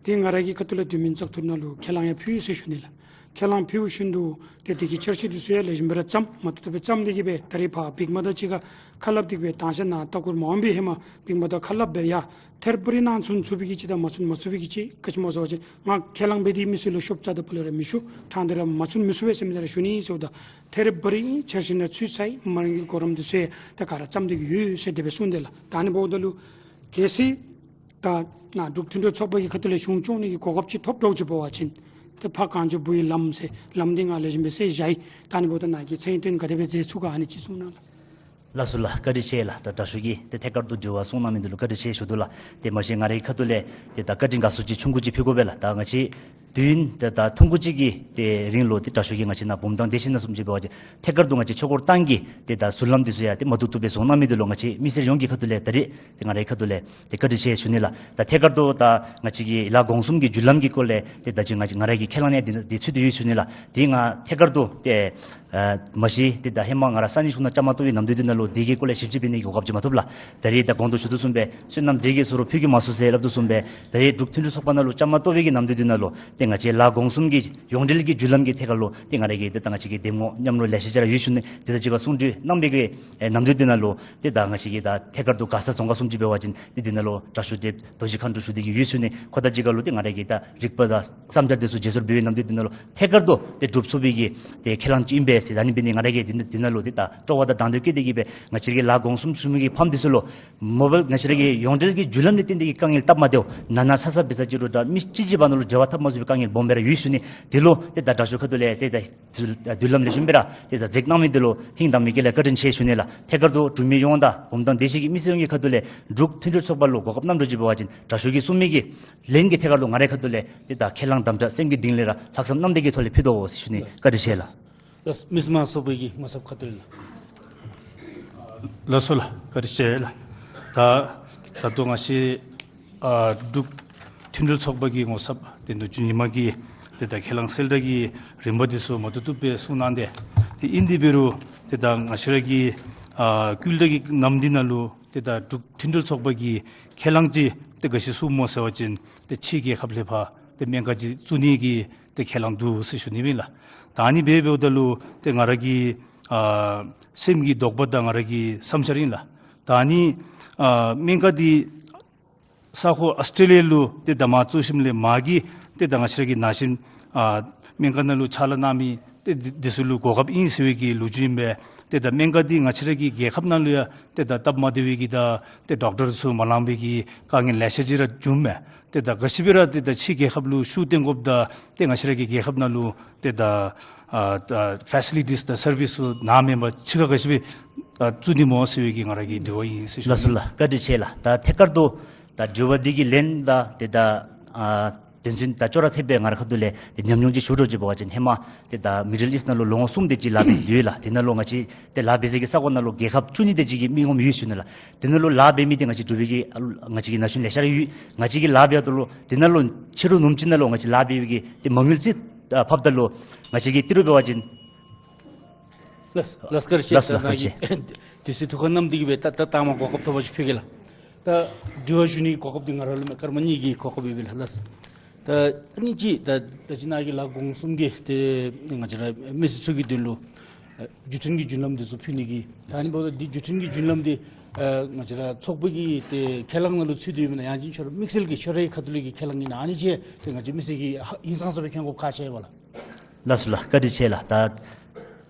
ཏེ་ང་ར་གི་ཁ་ཐུག་ལས་དུས་མིན་བཙག་འཐུ་ནང་ལུ་ཁས་བླངས་ཡང་ཕུལ་ཡི་ཟེར་ཞུ་ནི་ལགས། ཁས་བླངས་ཕུལ་བཞིན་དུ་ཏེ་དེ་གི་འཆར་གཞི་འདི་ཚུ་ཡང་ལེགས་ཤོམ་སྦེ་ར་བརྩམས་མ་ཐུབ་ཐུབ་སྦེ་བརྩམས་ཏེ་གིས་སྦེ་ད་རིས་ཕར་བིག་མ་དང་གཅིག་ཁར་ཁ་སླབ་སྟེ་གིས་སྦེ་དང་ཤ་ནཱ་ལྟ་སྐོར་མ་འོང་པའི་ཧེ་མ་བིག་མ་དང་ཁ་སླབ་སྦེ་ཡ་ཐད་རི་བ་རི་ནང་ཚུན་ཚུད་པའི་གི་ཅིག་དང་མ་ཚུན་མ་ཚུད་པའི་གི་ཅིག་ག་ཅི་སྨོ་ཟེར་བ་ཅིན་ང་ཁས་བླངས་འབད་དེ་མི་སེར་ལུ་ཤོབ་རྩ་དང་ཕུ་ལས་ར་མི་ཞུ། ཕྲང་སྟེ་ར་མ་ཚུན་མི་ཚུད་པས་ཟེར་མི་འདི་ར་ཞུ་ནི་ཟེརཝ་ད་ཐད་རི་བ་རི་འཆར་གཞི་ནང་ཚུད་ཚར་ཡི། མ་རང་གི་གོ་རིམ་འདི་ཚུ་ཡང་ད་ག་ར་བརྩམས་ཏེ་གིས་ཡོད་ཟེར་དེ་སྦེ་གསུངས་དེས་ལགས། ད་ཨ་ནི་འབདཝ་ད་ལུ་གལ་སྲིད་ད་ནཱ་འབྲུག་མཐུན་སྒྲིལ་ཚོགས་པ་གི་ཁ་ཐུག་ལས་གཞུང་སྐྱོང་ནི་གི་གོ་སྐབས་ཅིག་ཐོབ་འགྱོ་ཅིག་འབད་བ་ཅིན་ཏེ་ཕར་གངས་ལྗོངས་བུ་ཡི་ལམ་ཟེར་ལམ་འདི་ང་ལེགས་ཤོམ་སྦེ་སེལ་བཞག་ཡི། ད་ཨ་ནི་འབདཝ་ད་ནཱ་གིས་མཚན་འདི་ག་དེ་སྦེ་མཛད་ཚུགས་ག་ཨ་ནི་ཅིག་གསུང་གནང་ལགས། ལགས་སོ་ལགས། བཀའ་དྲིན་ཆེ་ལགས། ད་དྲག་ཤོས་ཀྱིས་ཏེ་ཐད་ཀར་དུ་དྲི་བ་གསུང་གནང་མི་འདི་ལུ་བཀའ་དྲིན་ཆེ་ཞུ་དོ་ལགས། ཏེ་མ་གཞི་ང་རའི་ཁ་ཐུག་ལས་ཏེ་ད་བཀའ་དྲིན་དགའ་ཚོར་ཅིག་ཆུང་ཀུ་ཅིག་ཕུལ་དགོ་པས་ལགས། ད་ང་བཅས་དུས་ཡུན་ཏེ་ད་ཐུང་ཀུ་ཅིག་གི་ཏེ་རིང་ལུ་ཏེ་དྲག་ཤོས་ཀྱིས་ང་བཅས་ནཱ་བུམ་ཐང་སྡེ་བཞི་ནང་བཟུམ་ཅིག་འབད་བ་ཅིན་ཐད་ཀར་དུ་ང་བཅས་ཆོས་འཁོར་ཏང་གི་ཏེ་ད་ཟུར་ལམ་འདི་ཚུ་ཡང་ཏེ་མ་བཏུབ་བཏུབ་སྦེ་བཟོ་གནང་མི་འདི་ལུ་ང་བཅས་མི་སེར་ཡོངས་ཀྱི་ཁ་ཐུག་ལས་ད་རིས་ཏེ་ང་རའི་ཁ་ཐུག་ལས་ཏེ་བཀའ་དྲིན་ཆེ་ཞུ་ནི་ལགས། ད་ཐད་ཀར་དུ་ད་ང་བཅས་ཀྱི་ལ་དགོངས་གསུམ་གྱི་བརྒྱུད་ལམ་གྱི་སྐོར་ལས་ཏེ་ད་ཅི་ང་ང་ར་གིས་ཁས་བླངས་ནི་འདི་འདི་ཚུད་དེ་ཡོད་ཞུ་ནི་ལགས། ཏེ་ང་ཐད་ཀར་དུ་ཏེ་ཨ་མ་གཞི་ཏེ་ད་ཧེ་མ་ང་ར་ས་གནས་གཞུང་ནང་བཅའ་མར་གཏོགས་པའི་ནམ་དུས་འདི་ནང་ལུ་འདི་གི་སྐོར་ལས་ཞིབ་དཔྱད་འབད་ནི་གི་གོ་སྐབས་ཅིག་མ་ཐོབ་ལགས། ད་རིས་ད་གོང་དུ་ཞུ་དོ་བཟུམ་སྦེ་བསོད་ནམས་འདི་གིས་ཟུར་ཕུལ་གྱི་མ་ཚུགས་ཟེར་སླབ་དོ་བཟུམ་སྦེ་ད་རིས་འབྲུག་མཐུན་སྒྲིལ་ཚོགས་པ་ནང་ལུ་བཅའ་མར་གཏོགས་པའི་གི་ནམ་དུས་འདི་ནང་ལུ་ཏེ་ང་བཅས་ལ་དགོངས་གསུམ་གྱི་ཡོངས་འབྲེལ་གྱི་བརྒྱུད་ལམ་གྱི་ཐད་ཁར་ལུ་ཏེ་ང་ར་གིས་ཏེ་ད་ང་བཅས་ཀྱི་འདེམས་ངོ་མཉམ་རོགས་ལེ་ཤ་ཅིག་ར་ཡོད་ཞུ་ནི། ཏེ་ད་ཅི་ག་གསུང་གྲོས་གནང་བའི་གི་ཨེ་ནམ་དུས་འདི་ནང་ལུ་ཏེ་ད་ང་བཅས་ཀྱི་ད་ཐད་ཀར་དུ་མགར་ས་རྫོང་ཁག་བཟུམ་ཅིག་འབད་བ་ཅིན་ཏེ་འདི་ནང་ལུ་དྲག་ཤོས་ཏེ་རྡོ་རྗེ་མཁའ་འགྲོ་ཞུ་སྟེ་གིས་ཡོད་ཞུ་ནི། ཁོ་དང་གཅིག་ཁར་ལུ་ཏེ་ང་ར་གིས་ད་རིག་པ་དང་བསམ་འཆར་འདི་ཚུ་བརྗེ་སོར་འབད་བའི་ནམ་དུས་འདི་ནང་ལུ་ཐད་ཀར་དུ་ཏེ་སྒྲུབ་ཚུགས་པའི་གི་ཏེ་ཁས་བླངས་ཅིག་ཨིན་པས་ཟེར། ད་ཨ་ནི་འབད་ནི་ང་ར་གིས་འདི་འདི་ནང་ལུ་ཏེ་ད་སྤྲོ་བ་དང་དང་འདོད་བསྐྱེད་དེ་གིས་སྦེ་ང་བཅས་ཀྱི་ལ་དགོངས་གསུམ་ཞུ་མི་གི་ཕམ་འདི་ཚུ་ལུ་མོ་བཱའིལ་ང་བཅས་ར་གི་ཡོངས་འབྲེལ་གྱི་བརྒྱུད་ལམ་ལས་བརྟེན་ཏེ་གིས་དཀའ་ངལ་སྟབས་མ་བདེཝ་ནང་ན་ས་ས་འབད་ས་ཅིག་རུང་ད་མི་གཅིག་གཅིག་བར་ན་ལུ་འབྲེལ་བ་འཐབ་མ་ཚུགས་པའི་དཀའ་ངལ་སྦོམ་སྦེ་ར་ཡོད་ཞུ་ནི། འདི་ལུ་ཏེ་ད་དྲག་ཤོས་ཁ་ཐུག་ལས་ཏེ་ད་བརྒྱུད་ལམ་ལེགས་ཤོམ་སྦེ་ར་ཏེ་ད་མཛད་གནང་མི་འདི་ལུ་ཧིང་དྭངས་མའི་དཀྱིལ་ལས་བཀའ་དྲིན་ཆེ་ཞུ་ནི་ལགས། ཐད་ཀར་དུ་འབྲུག་མི་ཡོངས་དང་བུམ་ཐང་སྡེ་བཞི་གི་མི་སེར་ཡོངས་ཀྱི་ཁ་ཐུག་ལས་འབྲུག་མཐུན་སྒྲིལ་ཚོགས་པ་ལུ་གོ་སྐབས་གནང་འགྱོ་ཅིག་འབད་བ་ཅིན་དྲག་ཤོས་ཀྱིས་གསུང་མི་གི་ལན་གྱི་ཐད་ཁར་ལུ་ང་རའི་ཁ་ཐུག་ལས་ཏེ་ད་ཁས་བླངས་དམ་བཅའ་སེམས་ཀྱི་གཏིང་ལས་ར་ལྷག་བསམ་རྣམ་དག་གི་ཐོག་ལས་ཕུལ་དོ་ཟེར་ཞུ་ནི། བཀའ་དྲིན་ཆེ་ལགས། ལགས། མི་དམངས་ཚོགས་པའི་གི་ངོ་ཚབ་ཁ་ཐུག་ལས། ལགས་སོ་ལགས། བཀའ་དྲིན་ཆེ་ལགས། ད་ད་ལྟོ་ང་བཅས་ཨ་འབྲུག་མཐུན་སྒྲིལ་ཚོགས་པ་གི་ངོ་ཚབ་ཏེ་ནུ་གཅུང་ཉི་མ་གིས་ཏེ་ད་ཁས་བླངས་གསལ་བསྒྲགས་ཀྱི་རིམ་པ་འདི་ཚུ་མ་བཏུབ་བཏུབ་སྦེ་གསུངས་གནང་སྟེ། ཏེ་ཨིན་ཏེ་འབད་རུང་ཏེ་ད་ང་བཅས་ར་གི་ཨ་བསྐུལ་བརྡ་གི་ནམ་འདི་ནང་ལུ་ཏེ་ད་འབྲུག་མཐུན་སྒྲིལ་ཚོགས་པ་གིས་ཁས་བླངས་ཅིག་ཏེ་ག་ཅི་གསུངམ་སྨོ་ཟེར་བ་ཅིན་ཏེ་ཕྱི་རྒྱལ་ཁབ་ལས་ཕར་ཏེ་སྨན་ཁང་ཅིག་བཙུགས་ནི་གི་ཏེ་ཁས་བླངས་འདུག་ཟེར་ཞུ་ནི་ཨིན་ལགས། ད་ཨ་ནི་སྦེ་འབདཝ་ད་ལུ་ཏེ་ང་ར་གི་ཨ་སེམས་ཀྱི་དོགས་པ་དང་ང་ར་གི་བསམ་འཆར་ཨིན་ལགས། ད་ཨ་ནི་ཨ་སྨན་ཁང་འདི་ས་ཁོངས་ཨཱོས་ཊྲེ་ལི་ཡ་ལུ་ཏེ་ད་མར་བཙུགས་ཞིནམ་ལས་མ་གི་ཏེ་ད་ང་བཅས་ར་གི་ན་གཞོན་ཨ་སྨན་ཁང་ནང་ལུ་ཕྱག་ལཱ་གནང་མི་ཏེ་འདི་འདི་ཚུ་ལུ་གོ་སྐབས་ཨིན་ཟེར་བའི་གི་ལོ་རྒྱུས་ཨིན་པས། ཏེ་ད་སྨན་ཁང་འདི་ང་བཅས་ར་གི་རྒྱལ་ཁབ་ནང་ལུ་ཡང་ཏེ་ད་སྟབས་མ་བདེ་བའི་གི་ད་ཏེ་ཌོག་ཊར་ཚུ་མ་ལང་པའི་གི་དཀའ་ངལ་ལེ་ཤ་ཅིག་ར་བྱུངམ་མས། ཏེ་ད་ག་ཅི་སྦེ་ར་ཏེ་ད་ཕྱི་རྒྱལ་ཁབ་ལུ་ཤུགས་བཏོན་དགོཔ་དང་ཏེ་ང་བཅས་ར་གི་རྒྱལ་ཁབ་ནང་ལུ་ཏེ་ད་ཨ་ད་ཕེ་སི་ལི་ཊིས་དང་སར་བིསི་ཚུ་ནཱ་མེན་པར་ཕྱི་ཁར་ག་ཅི་སྦེ་ཨ་བཙུགས་ནི་སྨོ་ཟེར་བའི་གི་ང་ར་གི་དྲི་བ་ཨིན་ཟེར་ཞུ། ལགས་སོ་ལགས། བཀའ་དྲིན་ཆེ་ལགས། ད་ཐད་ཀར་དུ་ད་དྲི་བ་འདི་གི་ལན་དང་ཏེ་ད་ཨ་དོན་ཚན་དང་ཅོག་ར་འཐདཔ་སྦེ་ང་རའི་ཁ་ཐུག་ལས་ཏེ་ཉམས་མྱོང་ཅིག་ཞུ་དོ་ཅིག་འབད་བ་ཅིན་ཧེ་མ་ཏེ་ད་མི་ཌལ་ཨིསཊ་ནང་ལུ་ལོ་ངོ་གསུམ་དེ་ཅིག་ལཱ་འབད་ཡོད་ལགས། དེ་ནང་ལུ་ང་བཅས་ཏེ་ལཱ་འབད་ས་གི་ས་གོ་ནང་ལུ་རྒྱལ་ཁབ་བཅུ་གཉིས་དེ་ཅིག་གི་མི་ངོམ་ཡོད་ཞུ་ནི་ལགས། དེ་ནང་ལུ་ལཱ་འབད་མི་དེ་ང་བཅས་འབྲུག་པའི་གི་ང་བཅས་ཀྱི་ན་གཞོན་ལེ་ཤ་ར་ཡོད། ང་བཅས་ཀྱིས་ལཱ་འབད་ཡོད་དོ་ལོ། དེ་ནང་ལུ་ཕྱི་རུ་ནུབ་གཅིག་ནང་ལུ་ང་བཅས་ལཱ་འབད་བའི་གི་ཏེ་མ་དངུལ་རྩིས་ཨ་ཕབ་ད་ལུ་ང་བཅས་ཀྱིས་ཏི་རུ་འབད་བ་ཅིན། ལགས་ལགས་བཀའ་དྲིན་ཆེ། ལགས་ལགས་བཀའ་དྲིན་ཆེ། དུས་ཚོད་ཐུགས་ཁར་བསྣམས་ཏེ་གིས་སྦེ་ད་ད་ད་མ་གོ་སྐབས་ཐོབ་པ་ཅིག་ཕུལ་གེ་ལགས། ད་དྲི་བ་ཞུ་ནི་གི་གོ་སྐབས་འདི་ང་ར་ལུ་མེད། སྐར་མ་གཉིས་ཀྱི་གོ་སྐབས་ཡོད་པས་ལགས། ལགས། ད་ཨ་ནི་ཅིག་ད་ད་ཅི་ནཱ་གི་ལ་དགོངས་གསུམ་གྱི་ཏེ་ང་བཅས་ར་མི་སེར་ཚུ་གི་དོན་ལུ་ བརྒྱུད་འཕྲིན་གྱི་རྒྱུན་ལམ་འདི་ཚུ་ཕུལ་ནི་གི། ད་ཨ་ནི་འབདཝ་ད་འདི་བརྒྱུད་འཕྲིན་གྱི་རྒྱུན་ལམ་འདི་ཨ་ང་བཅས་ར་ཚོགས་པའི་གི་ཏེ་ཁས་བླངས་ནང་ལུ་ཚུད་དེ་ཡོདཔ་ཨིན་ན། ཡང་ཅིན་ཁྱོད་ར་དམིགས་བསལ་གྱི་ཁྱོད་རའི་ཁ་ཐུག་ལས་ཀྱི་ཁས་བླངས་ཨིན་ན། ཨ་ནི་ཅིག་ཏེ་ང་བཅས་མི་སེར་གྱིས་ཧ་ཧིང་སངས་ས་སྦེ་མཁྱེན་དགོཔ་ཁག་ཆེ་བས་ལགས། ལགས་སོ་ལགས། བཀའ་དྲིན་ཆེ་ལགས། ད་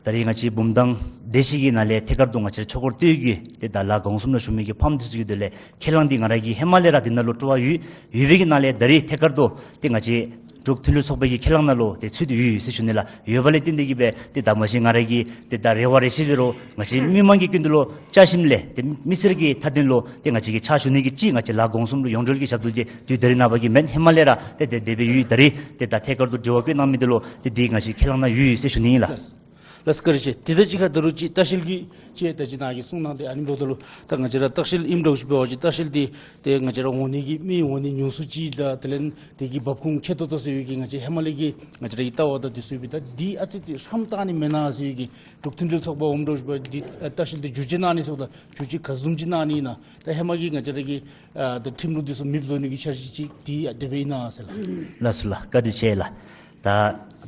ད་རིས་ང་བཅས་བུམ་ཐང་བདེ་ཆེན་གྱི་ནང་ལས་ཐད་ཀར་དུ་ང་བཅས་ཆོས་སྐོར་སྟོད་ཀྱི་ཏེ་ད་ལ་དགོངས་གསུམ་ལུ་ཞུགས་མི་གི་ཕམ་འདི་ཚུ་གི་དོན་ལས་ཁས་བླངས་འདི་ང་ར་གིས་ཧེ་མ་ལས་ར་འདི་ནང་ལུ་སྤྲོ་བ་ཡོད་ཡོད་པའི་གི་ནང་ལས་ད་རིས་ཐད་ཀར་དུ་ཏེ་ང་བཅས་འབྲུག་མཐུན་སྒྲིལ་ཚོགས་པའི་གི་ཁས་བླངས་ནང་ལུ་ཏེ་ཚུད་དེ་ཡོད་ཡོད་ཟེར་ཞུ་ནི་ལགས། ཡོད་པ་ལས་བརྟེན་ཏེ་གིས་སྦེ་ཏེ་ད་མ་གཞི་ང་ར་གི་ཏེ་ད་རེ་བ་རེ་ཞིག་འབད་རུང་ང་བཅས་མི་མང་གི་སྐུ་མདུན་ལུ་བཅར་ཞིནམ་ལས་ཏེ་མི་སེར་གྱི་མཐའ་དོན་ལུ་ཏེ་ང་བཅས་ཀྱིས་ཕྱག་ཞུ་ནི་གི་ཅིག་ང་བཅས་ལ་དགོངས་གསུམ་ལུ་ཡོངས་གྲོལ་གྱི་ཞབས་ཏོག་ཅིག་དུས་ད་རིས་ནངས་པ་གི་མེན། ཧེ་མ་ལས་ར་ཏེ་ཏེ་དེ་སྦེ་ཡོད། ད་རིས་ཏེ་ད་ཐད་ཀར་དུ་དྲི་བ་བཀོད་གནང་མི་འདི་ལུ་ཏེ་འདི་ང་བཅས་ཁས་བླངས་ནང་ཡོད་ཡོད་ཟེར་ཞུ་ནི་ཨིན་ལགས། ལགས་སོ་བཀའ་དྲིན་ཆེ། ཏེ་ད་ཅི་ཁ་ད་རུང་ཅིག་ལྟ་བཤལ་གྱི་ཅིག་ད་ཅི་ནཱ་གིས་གསུངས་གནང་སྟེ་ཨ་ནི་འབདཝ་ད་ལུ་ད་ང་བཅས་ར་ལྟ་བཤལ་ཨིནམ་འདྲཝ་ཅིག་འབད་བ་ཅིན་ལྟ་བཤལ་འདི་ཏེ་ང་བཅས་ར་འོང་ནི་གི་མི་འོང་ནི་ཉུང་སུ་ཅིག་དང་དེ་ལས་དེ་གི་འབབ་ཁུངས་ཆེ་ཏོག་ཏོ་ཟེར་བའི་གི་ང་བཅས་ཧེ་མ་ལས་ཀྱི་ང་བཅས་ར་གི་ལྟ་བ་དང་འདི་ཚུ་ཡོད་པས། ད་འདི་ཨ་ཙི་ཅིག་ཧྲམ་བཏང་ནི་མེན་ན་ཟེར་བའི་གི་འབྲུག་མཐུན་སྒྲིལ་ཚོགས་པ་འོངམ་འདྲཝ་ཅིག་འབད་བ་ཅིན་ལྟ་བཤལ་འདི་བསྒྱུར་བཅོས་གནང་ནི་ཟེརཝ་ད་བསྒྱུར་བཅོས་ག་བཟུམ་ཅིག་གནང་ནི་ཨིན་ན། ད་ཧེ་མ་གི་ང་བཅས་ར་གི་ཨ་ད་ཁྲིམས་ལུགས་འདི་ཚུ་མེདཔ་བཟོ་ནི་གི་འཆར་གཞི་ཅིག་འདི་ཨ་དེ་སྦེ་ཨིན་ན་ཟེར་ལགས། ལགས་སོ་ལགས། བཀའ་དྲིན་ཆེ་ལགས། ད་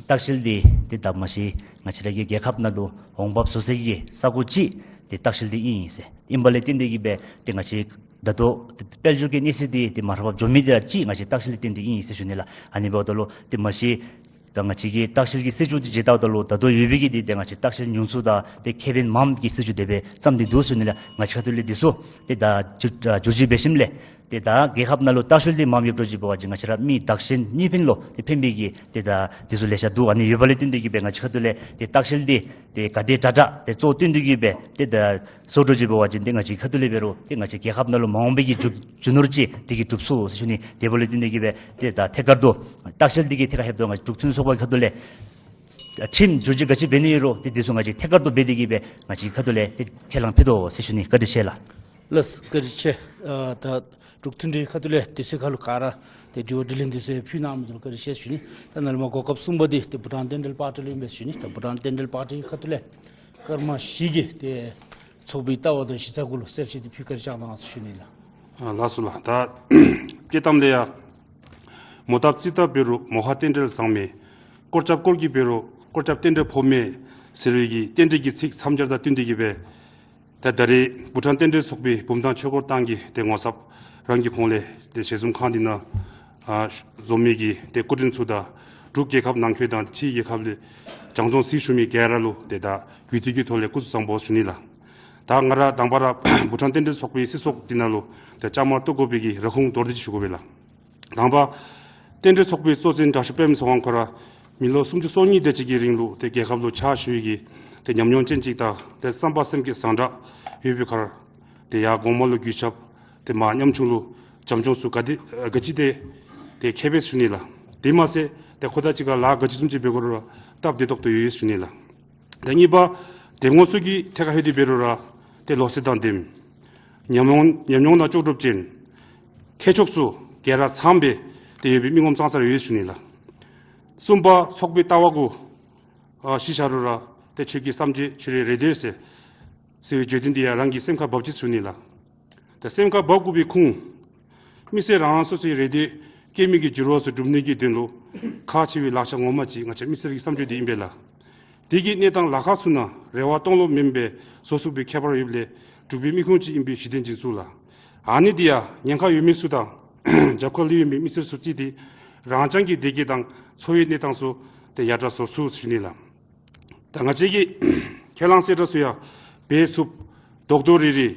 ལྟ་བཤལ་འདི་ཏེ་ད་མ་གཞི་ང་བཅས་ར་གི་རྒྱལ་ཁབ་ནང་ལུ་འོང་འབབ་བཟོ་སའི་གི་ས་གོ་ཅིག་ཏེ་ལྟ་བཤལ་འདི་ཨིན་ཟེར། ཨིན་པ་ལས་བརྟེན་ཏེ་གིས་སྦེ་ཏེ་ང་བཅས་ད་ལྟོ་ཏེ་དཔལ་འབྱོར་གྱི་གནས་སྟངས་འདི་ཏེ་མ་འདྲཝ་འགྱོ་མི་འདི་ར་ཅིག་ང་བཅས་ལྟ་བཤལ་ལས་བརྟེན་ཏེ་ཨིན་ཟེར་ཞུ་ནི་ལགས། ཨ་ནི་འབདཝ་ད་ལུ་ཏེ་མ་གཞི་ད་ང་བཅས་ཀྱི་ལྟ་བཤལ་གྱི་སྲིད་བྱུས་འདི་མཇལཝ་ད་ལུ་ད་ལྟོ་ཡོད་པའི་གི་འདི་ཏེ་ང་བཅས་ལྟ་བཤལ་ཉུང་སུ་དང་ཏེ་ཁེ་ཕན་མངམ་གྱི་སྲིད་བྱུས་དེ་སྦེ་བརྩམས་ཏེ་འདུག་ཟེར་ཞུ་ནི་ལགས། ང་བཅས་ཁ་ཐུག་ལས་འདི་ཚུ་ཏེ་ད་བསྒྱུར་བསྒྱུར་བཅོས་འབད་ཞིནམ་ལས་ཏེ་ད་རྒྱལ་ཁབ་ནང་ལུ་ལྟ་བཤལ་འདི་མངམ་ཡོདཔ་འདྲཝ་ཅིག་འབད་བ་ཅིན་ང་བཅས་ར་མི་བདག་གཞན་གཉིས་ཕན་ལུ་ཏེ་ཕན་པའི་གི་ཏེ་ད་འདི་ཚུ་ལེ་ཤ་འདུག། ཨ་ནི་ཡོད་པ་ལས་བརྟེན་ཏེ་གིས་སྦེ་ང་བཅས་ཁ་ཐུག་ལས་ཏེ་ལྟ་བཤལ་འདི་ཏེ་ག་དེ་དྲག་དྲག་ཏེ་གཙོ་བོ་བཏོན་ཏེ་གིས་སྦེ་ཏེ་ད་བཟོ་འདྲཝ་ཅིག་འབད་བ་ཅིན་ཏེ་ང་བཅས་ཁ་ཐུག་ལས་འབད་རུང་ཏེ་ང་བཅས་རྒྱལ་ཁབ་ནང་ལུ་མ་འོངས་པའི་གི་རྒྱུ་རྒྱུ་ནོར་ཅིག་དེ་གིས་འགྲུབ་ཚུགས་ཟེར་ཞུ་ནི། དེ་འབདཝ་ལས་བརྟེན་ཏེ་གིས་སྦེ་ཏེ་ད་ཐད་ཀར་དུ་ལྟ་བཤལ་འདི་གི་ཐད་ཁར་ལྷོདཔ་ད་ང་བཅས་འབྲུག་མཐུན་སྒྲིལ་ཚོགས་པ་གི་ཁ་ཐུག་ལས་ཁྲིམས་བསྒྱུར་བཅོས་ག་ཅི་འབད་ནི་ཡོད་རུང་ཏེ་འདི་ཚུ་ང་བཅས་ཐད་ཀར་དུ་འབད་དེ་གིས་སྦེ་ང་བཅས་ཁ་ཐུག་ལས་ཏེ་ཁས་བླངས་ཕུལ་དོ་ཟེར་ཞུ་ནི། བཀའ་དྲིན་ཆེ་ལགས། ལགས་བཀའ་དྲིན་ཆེ། ཨ་ད་འབྲུག་མཐུན་སྒྲིལ་ཁ་ཐུག་ལས་དུས་ཚོད་ཁར་ལུ་ག་ར་ཏེ་དྲི་བ་དྲིས་ལན་འདི་ཚུ་ཡང་ཕུལ་གནང་མི་འདི་ལུ་བཀའ་དྲིན་ཆེ་ཟེར་ཞུ་ནི། ད་ནཱ་ལས་མར་གོ་སྐབས་གསུམ་པ་འདི་ཏེ་བྷུ་ཊཱན་རྟེན་འབྲེལ་པར་ཊི་ལུ་ཨིན་པས་ཟེར་ཞུ་ནི། ད་བྷུ་ཊཱན་རྟེན་འབྲེལ་པར་ཊི་ཁ་ཐུག་ལས་སྐར་མ་བཞི་གི་ཏེ་ཚོགས་པའི་ལྟ་བ་དང་གཞི་རྩ་གུ་ལུ་གསལ་བཤད་འདི་ཕུལ་བཀའ་དྲིན་བསྐྱང་གནང་ཟེར་ཞུ་ནི་ལགས། ཨ་ལགས་སོ་ལགས། ད་དཔྱེ་གཏམ་ལས་ཡང་མོ་བཏབ་རྩིས་བཏབ་འབད་རུང་མོ་ཁ་རྟེན་འབྲེལ་བཟང་མེད། སྐོར་རྐྱབ་སྐོར་གྱིས་འབད་རུང་སྐོར་རྐྱབ་རྟེན་འབྲེལ་ཕོག་མེད་ཟེར་བའི་གི་རྟེན་འབྲེལ་གྱི་ཚིག་མཚམས་སྦྱར་དང་བསྟུན་ཏེ་གིས་སྦེ་ད་ད་རེས་བྷུ་ཊཱན་རྟེན་འབྲེལ་ཚོགས་པའི་བུམ་ཐང་ཆོས་འཁོར་ཐང་གི་ཏེ་ངོ་ཚབ་རང་གི་ཁོངས་ལས་ཏེ་ཞལ་འཛོམས་ཁང་འདི་ནང་ཨ་འཛོམས་མི་གི་ཏེ་སྐུ་མགྲོན་ཚུ་དང་འབྲུག་རྒྱལ་ཁབ་ནང་འཁོད་དང་ཕྱིའི་རྒྱལ་ཁབ་ལས་བྱང་སྟོང་གཟིགས་བཞུགས་མི་ག་ར་ལུ་ཏེ་ད་གུས་འདུད་ཀྱི་ཐོག་ལས་སྐུ་གཟུགས་བཟང་པོ་ཞུ་ནི་ལགས། ད་ང་ར་དང་པ་ར་བྷུ་ཊཱན་རྟེན་འབྲེལ་ཚོགས་པའི་སྲིད་ཚོགས་འདི་ནང་ལུ་ཏེ་བཅའ་མར་གཏོགས་དགོ་པའི་གི་རེ་སྐུལ་མདོར་བསྡུས་ཅིག་ཞུ་དགོ་པས་ལགས། དང་པ་རྟེན་འབྲེལ་ཚོགས་པའི་གཙོ་འཛིན་དྲག་ཤོས་པདྨ་ཚེ་དབང་ཁོ་ར་མི་ལོ་སུམ་ཅུ་སོ་གཉིས་དེ་ཅིག་གི་རིང་ལུ་ཏེ་རྒྱལ་ཁབ་ལུ་ཕྱག་ཞུ་བའི་གི་ཏེ་ཉམས་མྱོང་ཅན་ཅིག་དང་ཏེ་བསམ་པ་སེམས་བསྐྱེད་བཟང་དྲགས་ཡོད་པའི་ཁར་ཏེ་ཡར་གོང་མ་ལུ་གུས་ཞབས་ཏེ་མར་ཉམ་ཆུང་ལུ་བྱམས་སྐྱོང་ཚུ་ག་དེ་ག་ཅི་ཏེ་ཏེ་མཁས་པས་ཞུ་ནི་ལགས། དེ་མ་ཚད་ཏེ་ཁོ་དང་གཅིག་ཁར་ལཱ་ག་ཅི་བཟུམ་ཅིག་འབད་དགོ་རུང་ར་སྟབས་བདེ་ཏོག་ཏོ་ཡོད་ཞུ་ནི་ལགས། ད་གཉིས་པ་དེབ་ངོ་སོ་གི་ཐད་ཁར་ལྷོད་དེ་འབད་རུང་ར་ཏེ་ལོ་ཚད་དང་ལྡནམ་ཉམས་མྱོང་ཉམས་མྱོང་དང་ལྕོགས་གྲུབ་ཅན་མཁས་མཆོག་ཚུ་ག་ར་ཚངམ་སྦེ་ཏེ་ཡོད་པའི་མི་ངོམ་ཙང་ཙ་ར་ཡོད་ཞུ་ནི་ལགས། གསུམ་པ་ཚོགས་པའི་ལྟ་བ་གུ་ཨ་གཞི་བཞག་རུང་ར་ཏེ་ཆོས་ཀྱི་སམ་བརྗོད་ཆོས་རའི་རེ་འདོད་ཟེར་ཟེར་བའི་བརྗོད་དོན་འདི་ཡང་རང་གི་སེམས་ཁར་འབབ་ཅི་ཞུ་ནི་ལགས། ད་སེམས་ཁར་འབབ་དགོ་པའི་ཁུངས་མི་སེར་རང་རང་སོ་སོའི་རེ་འདོད་སྐྱེ་མི་གི་འགྱུར་བ་ཚུ་སྒྲུབ་ནི་གི་དོན་ལུ་ཁག་ཆེ་བའི་ལག་ཆ་ངོ་མ་ཅིག་ང་བཅས་མི་སེར་གྱི་སམ་བརྗོད་འདི་ཨིན་པས་ལགས། དེ་གི་གནས་སྟངས་ལཱ་ཁག་ཚུ་ནང་རེ་བ་སྟོང་ལོག་མེན་པའི་བཟོ་ཚུགས་པའི་ཁྱད་པར་ཡོདཔ་ལས་འབྲུག་པའི་མི་ཁུངས་ཅིག་ཨིན་པའི་གཞི་རྟེན་འཛིན་ཚུགས་ལགས། ཨ་ནི་འདི་ཡང་ཉེན་ཁ་ཡོད་མི་ཚུ་དང་རྒྱབ་ཁར་ལུས་ཡོད་མི་མི་སེར་ཚུ་བརྩིས་ཏེ་རང་རྐྱང་གི་བདེ་སྐྱིད་དང་འཚོ་བའི་གནས་སྟངས་ཚུ་ཏེ་ཡར་དྲག་བཟོ་ཚུགས་ཞུ་ནི་ལགས། ད་ང་བཅས་ཀྱི་ཁས་བླངས་གསལ་བསྒྲགས་ཚུ་ཡང་འབད་ཚུགསཔ་རྡོག་རྡོག་རིལ་རིལ་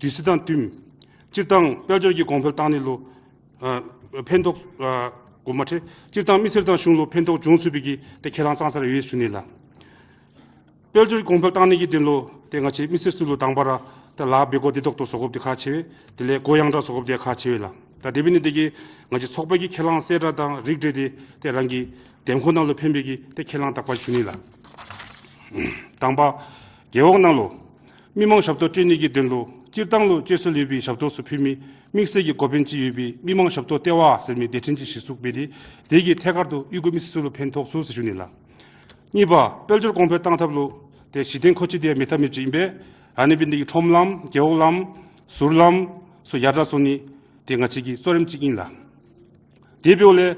དུས་ཚོད་དང་བསྟུནམ་སྤྱིར་བཏང་དཔལ་འབྱོར་གྱི་གོང་འཕེལ་བཏང་ནི་ལུ་ཨ་ཕན་ཐོགས་ཨ་དགོ་མ་ཁྲེལ་སྤྱིར་བཏང་མི་སེར་དང་གཞུང་ལུ་ཕན་ཐོགས་འབྱུང་ཚུགས་པའི་གི་ཏེ་ཁས་བླངས་ཙང་ཙ་ར་ཡོད་ཞུ་ནི་ལགས། དཔལ་འབྱོར་གོང་འཕེལ་བཏང་ནི་གི་དོན་ལུ་ཏེ་ང་བཅས་མི་སེར་ཚུ་ལུ་དང་པ་ར་ཏེ་ལཱ་འབད་དགོཔ་བདེ་ཏོག་ཏོ་བཟོ་དགོཔ་འདི་ཁག་ཆེ་བས། དེ་ལས་གོ་ཡངས་དྲགས་བཟོ་དགོཔ་འདི་ཁག་ཆེ་བས་ལགས། ད་དེ་འབད་ནི་དེ་གིས་ང་བཅས་ཚོགས་པ་གི་ཁས་བླངས་གསལ་བསྒྲགས་དང་རིགས་བསྒྲེས་ཏེ་ཏེ་རང་གི་འདེམས་ཁོངས་ནང་ལུ་ཕན་པའི་གི་ཏེ་ཁས་བླངས་དག་པ་ཞུ་ནི་ལགས། དང་པ་རྒེད་འོག་ནང་ལུ་མི་མང་ཞབས་ཏོག་སྤྲོད་ནི་གི་དོན་ལུ་སྤྱིར་བཏང་ལུ་སྤྱོད་སྲོལ་ཡོད་པའི་ཞབས་ཏོག་ཚུ་ཕུལ་མི་དམིགས་བསལ་གྱི་འགོ་དཔོན་ཅིག་ཡོད་པའི་མི་མང་ཞབས་ཏོག་ལྟེ་བ་ཟེར་མི་སྡེ་ཚན་ཅིག་གཞི་བཙུགས་འབད་དེ་དེ་གིས་ཐད་ཀར་དུ་གཡུས་སྒོ་མི་སེར་ཚུ་ལུ་ཕན་ཐོགས་ཚུགས་ཟེར་ཞུ་ནི་ལགས། གཉིས་པ་དཔལ་འབྱོར་གོང་འཕེལ་བཏང་ཐབས་ལུ་ཏེ་གཞི་རྟེན་མཁོ་ཆས་འདི་ཡང་མེད་ཐབས་མེདཔ་ཅིག་ཨིན་པས། ཨ་ནི་འབད་ནི་དེ་གིས་ཁྲོམ་ལམ་རྒེད་འོག་ལམ་ཟུར་ལམ་ཚུ་ཡར་དྲག་བཟོ་ནི་དེ་ང་བཅས་ཀྱི་གཙོ་རིམ་ཅིག་ཨིན་ལགས། དེ་འབདཝ་ལས་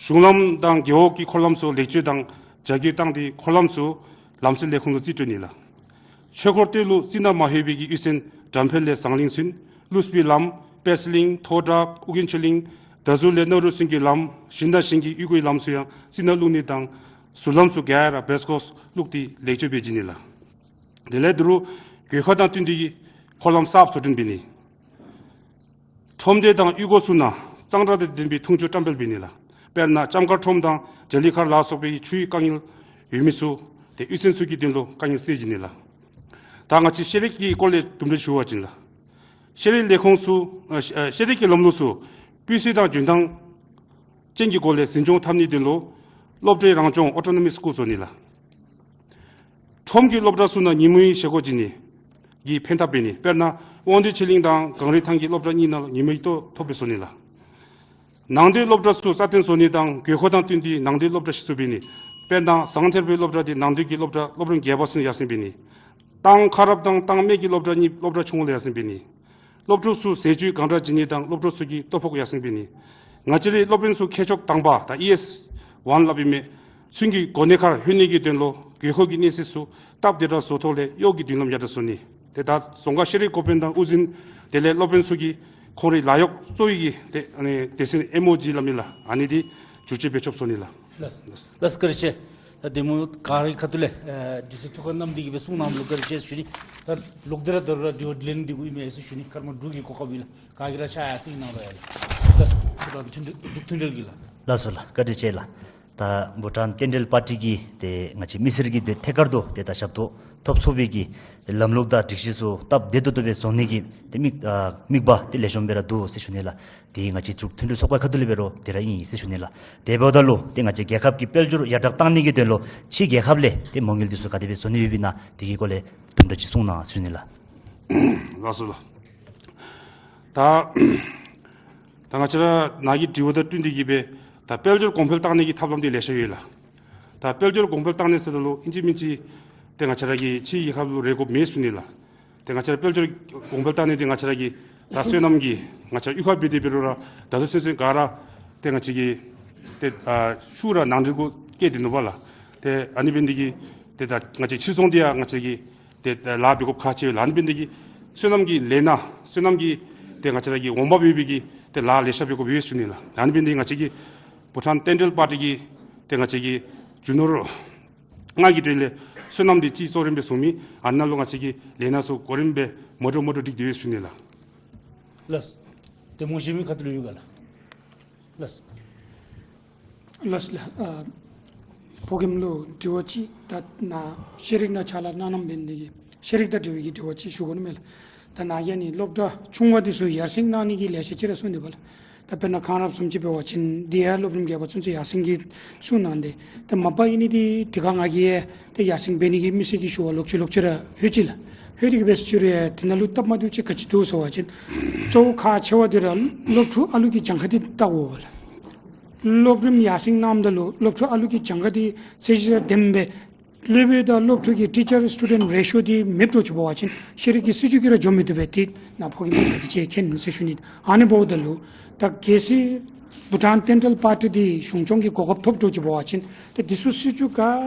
གཞུང་ལམ་དང་རྒེད་འོག་གི་འཁོར་ལམ་ཚུ་ལེགས་བཅོས་དང་ བྱ་རྒྱུ་བཏང་སྟེ་འཁོར་ལམ་ཚུ་ལམ་སེལ་ལས་ཁུངས་ལུ་རྩིས་སྤྲོད་ནི་ལགས། ཆོས་འཁོར་སྟོད་ལུ་རྩི་ནག་མ་ལྷོད་པའི་གི་གཡུས་ཚན་དགྲ་འཕེལ་ལས་ཟངས་གླིང་ཚུན་ཀླུ་སྦིས་ལམ་པད་གླིང་ཐོག་བྲག་ཨོ་རྒྱན་ཆོས་གླིང་ད་ཟུར་ལས་སྣ་རུ་ཚུན་གྱི་ལམ་ཞིང་དང་ཞིང་གི་གཡུས་སྒོའི་ལམ་ཚུ་ཡང་རྩི་ནག་བླུགས་ནི་དང་ཟུར་ལམ་ཚུ་ག་ར་བེས་ཀོས་བླུགས་ཏེ་ལེགས་བཅོས་འབད་བྱིན་ནི་ལགས། དེ་ལས་དོ་རུང་གོད་ཁ་དང་བསྟུན་ཏེ་གི་འཁོར་ལམ་གསརཔ་བཟོ་སྐྲུན་འབད་ནི། ཁྲོམ་སྡེ་དང་གཡུས་སྒོ་ཚུ་ནང་གཙང་སྦྲ་དང་ལྡན་པའི་འཐུང་ཆུ་བཀྲམ་སྤེལ་འབད་ནི་ལགས། དཔེར་ན་ལྕམ་མཁར་ཁྲོམ་དང་ཇ་ལི་མཁར་ལ་སོགས་པའི་ཆུའི་དཀའ་ངལ་ཡོད་མི་ཚུ་དེ་གཡུས་ཚན་ཚུ་གི་དོན་ལུ་དཀའ་ངལ་སེལ་བྱིན་ནི་ལགས། ད་ང་བཅས་ཤེས་རིག་གི་སྐོར་ལས་དུམ་གྲ་ཞུ་བ་ཅིན་ལགས། ཤེས་རིག་ལས་ཁུངས་ཚུ་ཨ་ཤེས་རིག་གི་ལམ་ལུགས་ཚུ་སྤུས་ཚད་དང་འཇོན་ཐང་ཅན་གྱི་སྒོ་ལས་འཛིན་སྐྱོང་འཐབ་ནིའི་དོན་ལུ་སློབ་གྲྭའི་རང་སྐྱོང་ཨོ་ཊོ་ནོ་མིས་སི་ཀུལ་བཟོ་ནི་ལགས། ཁྲོམ་གྱི་སློབ་གྲྭ་ཚུ་ནང་ཉིན་མོའི་བཞེས་སྒོ་བྱིན་ནི་གི་ཕན་ཐབས་འབད་ནི། དཔེར་ན་དབང་འདུས་ཆོས་གླིང་དང་གངས་རི་ཐང་གི་སློབ་གྲྭ་གཉིས་ནང་ཉིན་མོའི་ལྟོ་ཐོབ་སྦེ་བཟོ་ནི་ལགས། ནང་སྡོད་སློབ་གྲྭ་ཚུ་རྩ་བརྟན་བཟོ་ནི་དང་དགོས་མཁོ་དང་བསྟུན་ཏེ་ནང་སྡོད་སློབ་གྲྭ་ཞིག་བཟོ་འབད་ནི། དཔེར་ན་ཟངས་ཐེར་པའི་སློབ་གྲྭ་དེ་ནང་སྡོད་ཀྱི་སློབ་གྲྭ་སློབ་རིམ་བརྒྱད་པ་ཚུན་ཡར་སེང་འབད་ནི། ཏང་ཁ་རོག་དང་ཏང་མེད་ཀྱི་སློབ་གྲྭ་གཉིས་སློབ་གྲྭ་ཆུང་ངུ་ལས་ཡར་སེང་འབད་ནི། སློབ་ཕྲུག་ཚུ་ཟས་བཅུད་གང་དྲག་བྱིན་ནི་དང་སློབ་ཕྲུག་ཚུ་གི་ལྟོ་ཕོགས་ཡར་སེང་འབད་ནི། ང་བཅས་རའི་སློབ་དཔོན་ཚུ་མཁས་མཆོག་དང་པ་དང་ཨི་ཨེསི་ཝན་སླབ་ཨིན་མས། ཚུན་གྱི་གོ་གནས་ཁར་ལྷོད་ནི་གི་དོན་ལུ་དགོས་མཁོ་གི་གནས་ཚད་ཚུ་སྟབས་བདེ་དྲགས་བཟོ་ཐོག་ལས་གཡོག་གི་མདུན་ལམ་ཡར་དྲགས་བཟོ་ནི། དེ་ད་རྫོང་ཁག་ཤེས་རིག་འགོ་དཔོན་དང་དབུ་འཛིན་དེ་ལས་སློབ་དཔོན་ཚུ་གིས་ཁོང་རའི་ལཱ་གཡོག་གཙོ་བོ་གི་དེ་ཨ་ནི་སྡེ་ཚན་ཨེམ་ཨོ་ཇི་སླབ་མི་ལགས། ཨ་ནི་དེ་བསྒྱུར་བཅོས་འབད་ཆོགཔ་བཟོ་ནི་ལགས། ལགས་ལགས་བཀའ་དྲིན་ཆེ། ད་དེ་མོ་ག་རའི་ཁ་ཐུག་ལས་ཨ་དུས་ཚོད་ཐུགས་ཁར་བསྣམས་ཏེ་གི་སྦེ་གསུང་གནང་ལུ་བཀའ་དྲིན་ཆེ་ཞུ་ནི། ད་ལོག་སྟེ་ར་ད་རུང་ར་དྲི་བ་དྲིས་ལན་འདི་གུ་ཨིན་མས་ཟེར་ཞུ་ནི། སྐར་མ་དྲུག་གི་གོ་སྐབས་ཨིན་ལགས། ག་གིས་ར་ཆ་ཡར་སེང་གནང་རོགས་ཡ་ལགས། ལགས་སོ་ལགས། བཀའ་དྲིན་ཆེ་ལགས། ད་བྷུ་ཊཱན་བསྟན་འགྲོའི་པར་ཊི་གི་དེ་ང་བཅས་མི་སེར་གྱི་དེ་ཐད་ཀར་དུ་དེ་ད་ཞབས་ཏོག་ཐོབ་ཚུགས་པའི་གི་ལམ་ལུགས་དང་སྒྲིག་གཞི་ཚུ་སྟབས་བདེ་ཏོག་ཏོ་སྦེ་བཟོ་ནི་གི་དེ་དམིགས་ཨ་དམིགས་པ་དེ་ལེགས་ཤོམ་སྦེ་ར་འདུག་ཟེར་ཞུ་ནི་ལགས། དེ་ང་བཅས་འབྲུག་མཐུན་སྒྲིལ་ཚོགས་པའི་ཁ་ཐུག་ལས་འབད་རུང་དེ་ར་ཨིན་ཟེར་ཞུ་ནི་ལགས། དེ་འབདཝ་ད་ལུ་དེ་ང་བཅས་རྒྱལ་ཁབ་ཀྱི་དཔལ་འབྱོར་ཡར་དྲག་གཏང་ནི་གི་དོན་ལུ་ཕྱི་རྒྱལ་ཁབ་ལས་དེ་མ་དངུལ་འདི་ཚུ་ག་དེ་སྦེ་བཟོ་ནི་ཡོདཔ་ཨིན་ན་དེ་གི་སྐོར་ལས་དུམ་གྲ་ཅིག་གསུང་གནང་ཟེར་ཞུ་ནི་ལགས། ལགས་སོ་ལགས། ད་ད་ང་བཅས་ར་ནཱ་གི་དྲི་བ་དང་བསྟུན་ཏེ་གི་སྦེ་ད་དཔལ་འབྱོར་གོང་འཕེལ་གཏང་ནི་གི་ཐབས་ལམ་འདི་ལེ་ཤ་ཡོད་ལགས། ད་དཔལ་འབྱོར་གོང་འཕེལ་གཏང་ནི་ཟེརཝ་ད་ལུ་ཨིན་ཅི་མིན་ཅི་ཏེ་ང་བཅས་ར་གིས་ཕྱི་རྒྱལ་ཁབ་ལུ་རེ་དགོཔ་མེད་ཟེར་ཞུ་ནི་ལགས། ཏེ་ང་བཅས་ར་དཔལ་འབྱོར་གོང་འཕེལ་གཏང་ནི་འདི་ང་བཅས་ར་གི་ད་སོ་ནམ་གྱི་ང་བཅས་ར་གཡུས་ཁར་འབད་དེ་འབད་རུང་ར་ད་ལྟོ་ཚུན་ཚོད་ག་ར་ཏེ་ང་བཅས་ཀྱིས་ཏེ་ཨ་ཤུལ་ར་ནང་འགྲིག་གུ་བཀལ་ཏེ་ནུག་པ་ལགས། ཏེ་ཨ་ནི་འབད་ནི་འདི་གིས་ཏེ་ད་ང་བཅས་ཕྱིར་ཚོང་འདི་ཡང་ང་བཅས་ཀྱིས་ཏེ་ལཱ་འབད་དགོཔ་ཁག་ཆེ་བས་ལགས། ཨ་ནི་འབད་ནི་འདི་གིས་སོ་ནམ་གྱི་ལས་སྣ་སོ་ནམ་གྱི་ཏེ་ང་བཅས་ར་གི་འོང་འབབ་ཡོད་པའི་གི་ཏེ་ལཱ་ལེ་ཤ་འབད་དགོཔ་ཡོད་ཟེར་ཞུ་ནི་ལགས། ཨ་ནི་འབད་ནི་འདི་ང་བཅས་ཀྱི་བྷུ་ཊཱན་བསྟན་འགྲོའི་པར་ཊི་གི་ཏེ་ང་བཅས་ཀྱི་རྒྱུ་ནོར་ལྔ་གི་གྲས་ལས་སོ་ནམ་འདི་གཅིག་གཙོ་རིམ་སྦེ་བཟུང་མི། ཨ་ནཱ་ལུ་ང་བཅས་ཀྱི་ལས་སྣ་ཚུ་གོ་རིམ་སྦེ་མ་འདྲཝ་མ་འདྲཝ་སྒྲིག་སྟེ་ཡོད་ཟེར་ཞུ་ནི་ལགས། ལགས། ཏེ་མོ་ཤེས་མི་ཁ་ཐུག་ལུ་ཡོད་ག་ལགས། ལགས། ལགས་ལགས། ཨ་ཕོ་རྒནམ་ལུ་དྲི་བ་ཅིག་ད་ནཱ་ཤེས་རིག་ནང་ཕྱག་ལཱ་གནང་གནངམ་འབད་ནི་འདི་གིས་ཤེས་རིག་དང་འབྲེལ་བའི་གི་དྲི་བ་ཅིག་ཞུ་དགོ་ནི་མས་ལགས། ད་ནཱ་གིས་ཨ་ནི་སློབ་གྲྭ་ཆུང་བ་འདི་ཚུ་ཡར་སེང་གནང་ནི་གི་ལེ་ཤ་ཅིག་ར་གསུངས་ཏེ་འབད་ལགས། ད་དཔེར་ན་གངས་རབས་བཟུམ་ཅིག་འབད་བ་ཅིན་འདི་ཡང་སློབ་རིམ་བརྒྱད་པ་ཚུན་ཚོད་ཡར་སེང་གི་གསུངས་གནང་སྟེ། ད་མ་པ་ཨིན་ནི་འདི་དེ་ཁར་ང་གིས་ཡང་ཏེ་ཡར་སེང་འབད་ནི་གི་མི་སེར་གྱི་ཞུ་བ་ལོག་ཅི་ལོག་ཅི་ར་ལྷོད་ཅི་ལགས། ལྷོད་དེ་གི་འབད་ཅི་རུང་ཡང་དེ་ནང་ལུ་སྟབས་མ་བདེཝ་ཅིག་ག་ཅི་འདུག་ཟེར་བ་ཅིན་གཙོ་བོ་ཁག་ཆེ་བ་འདི་ར་སློབ་ཕྲུག་ཨ་ལུ་གི་གྱངས་ཁ་འདི་བལྟ་དགོ་པས་ལགས། སློབ་རིམ་ཡར་སེང་གནངམ་ད་ལུ་སློབ་ཕྲུག་ཨ་ལུ་གི་གྱངས་ཁ་འདི་ཚད་གཞི་དང་ལྡནམ་སྦེ་སློབ་དཔོན་དང་སློབ་ཕྲུག་གི་teacher student ratio འདི་མེདཔ་འགྱོ་ཅི་འབད་བ་ཅིན་ཤེས་རིག་གི་སྲིད་བྱུས་ཀྱིས་ར་འགྱོ་མི་བཏུབ་པས། ཏེ་ནཱ་ཕོ་རྒནམ་ག་དེ་ཅིག་མཁྱེན་ཟེར་ཞུ་ནི། ཨ་ནི་འབདཝ་ད་ལུ་ད་གལ་སྲིད་བྷུ་ཊཱན་བསྟན་འགྲོའི་པར་ཊི་འདི་གཞུང་སྐྱོང་གི་གོ་སྐབས་ཐོབ་འགྱོ་ཅི་འབད་བ་ཅིན་ཏེ་འདི་ཚུ་སྲིད་བྱུས་ག་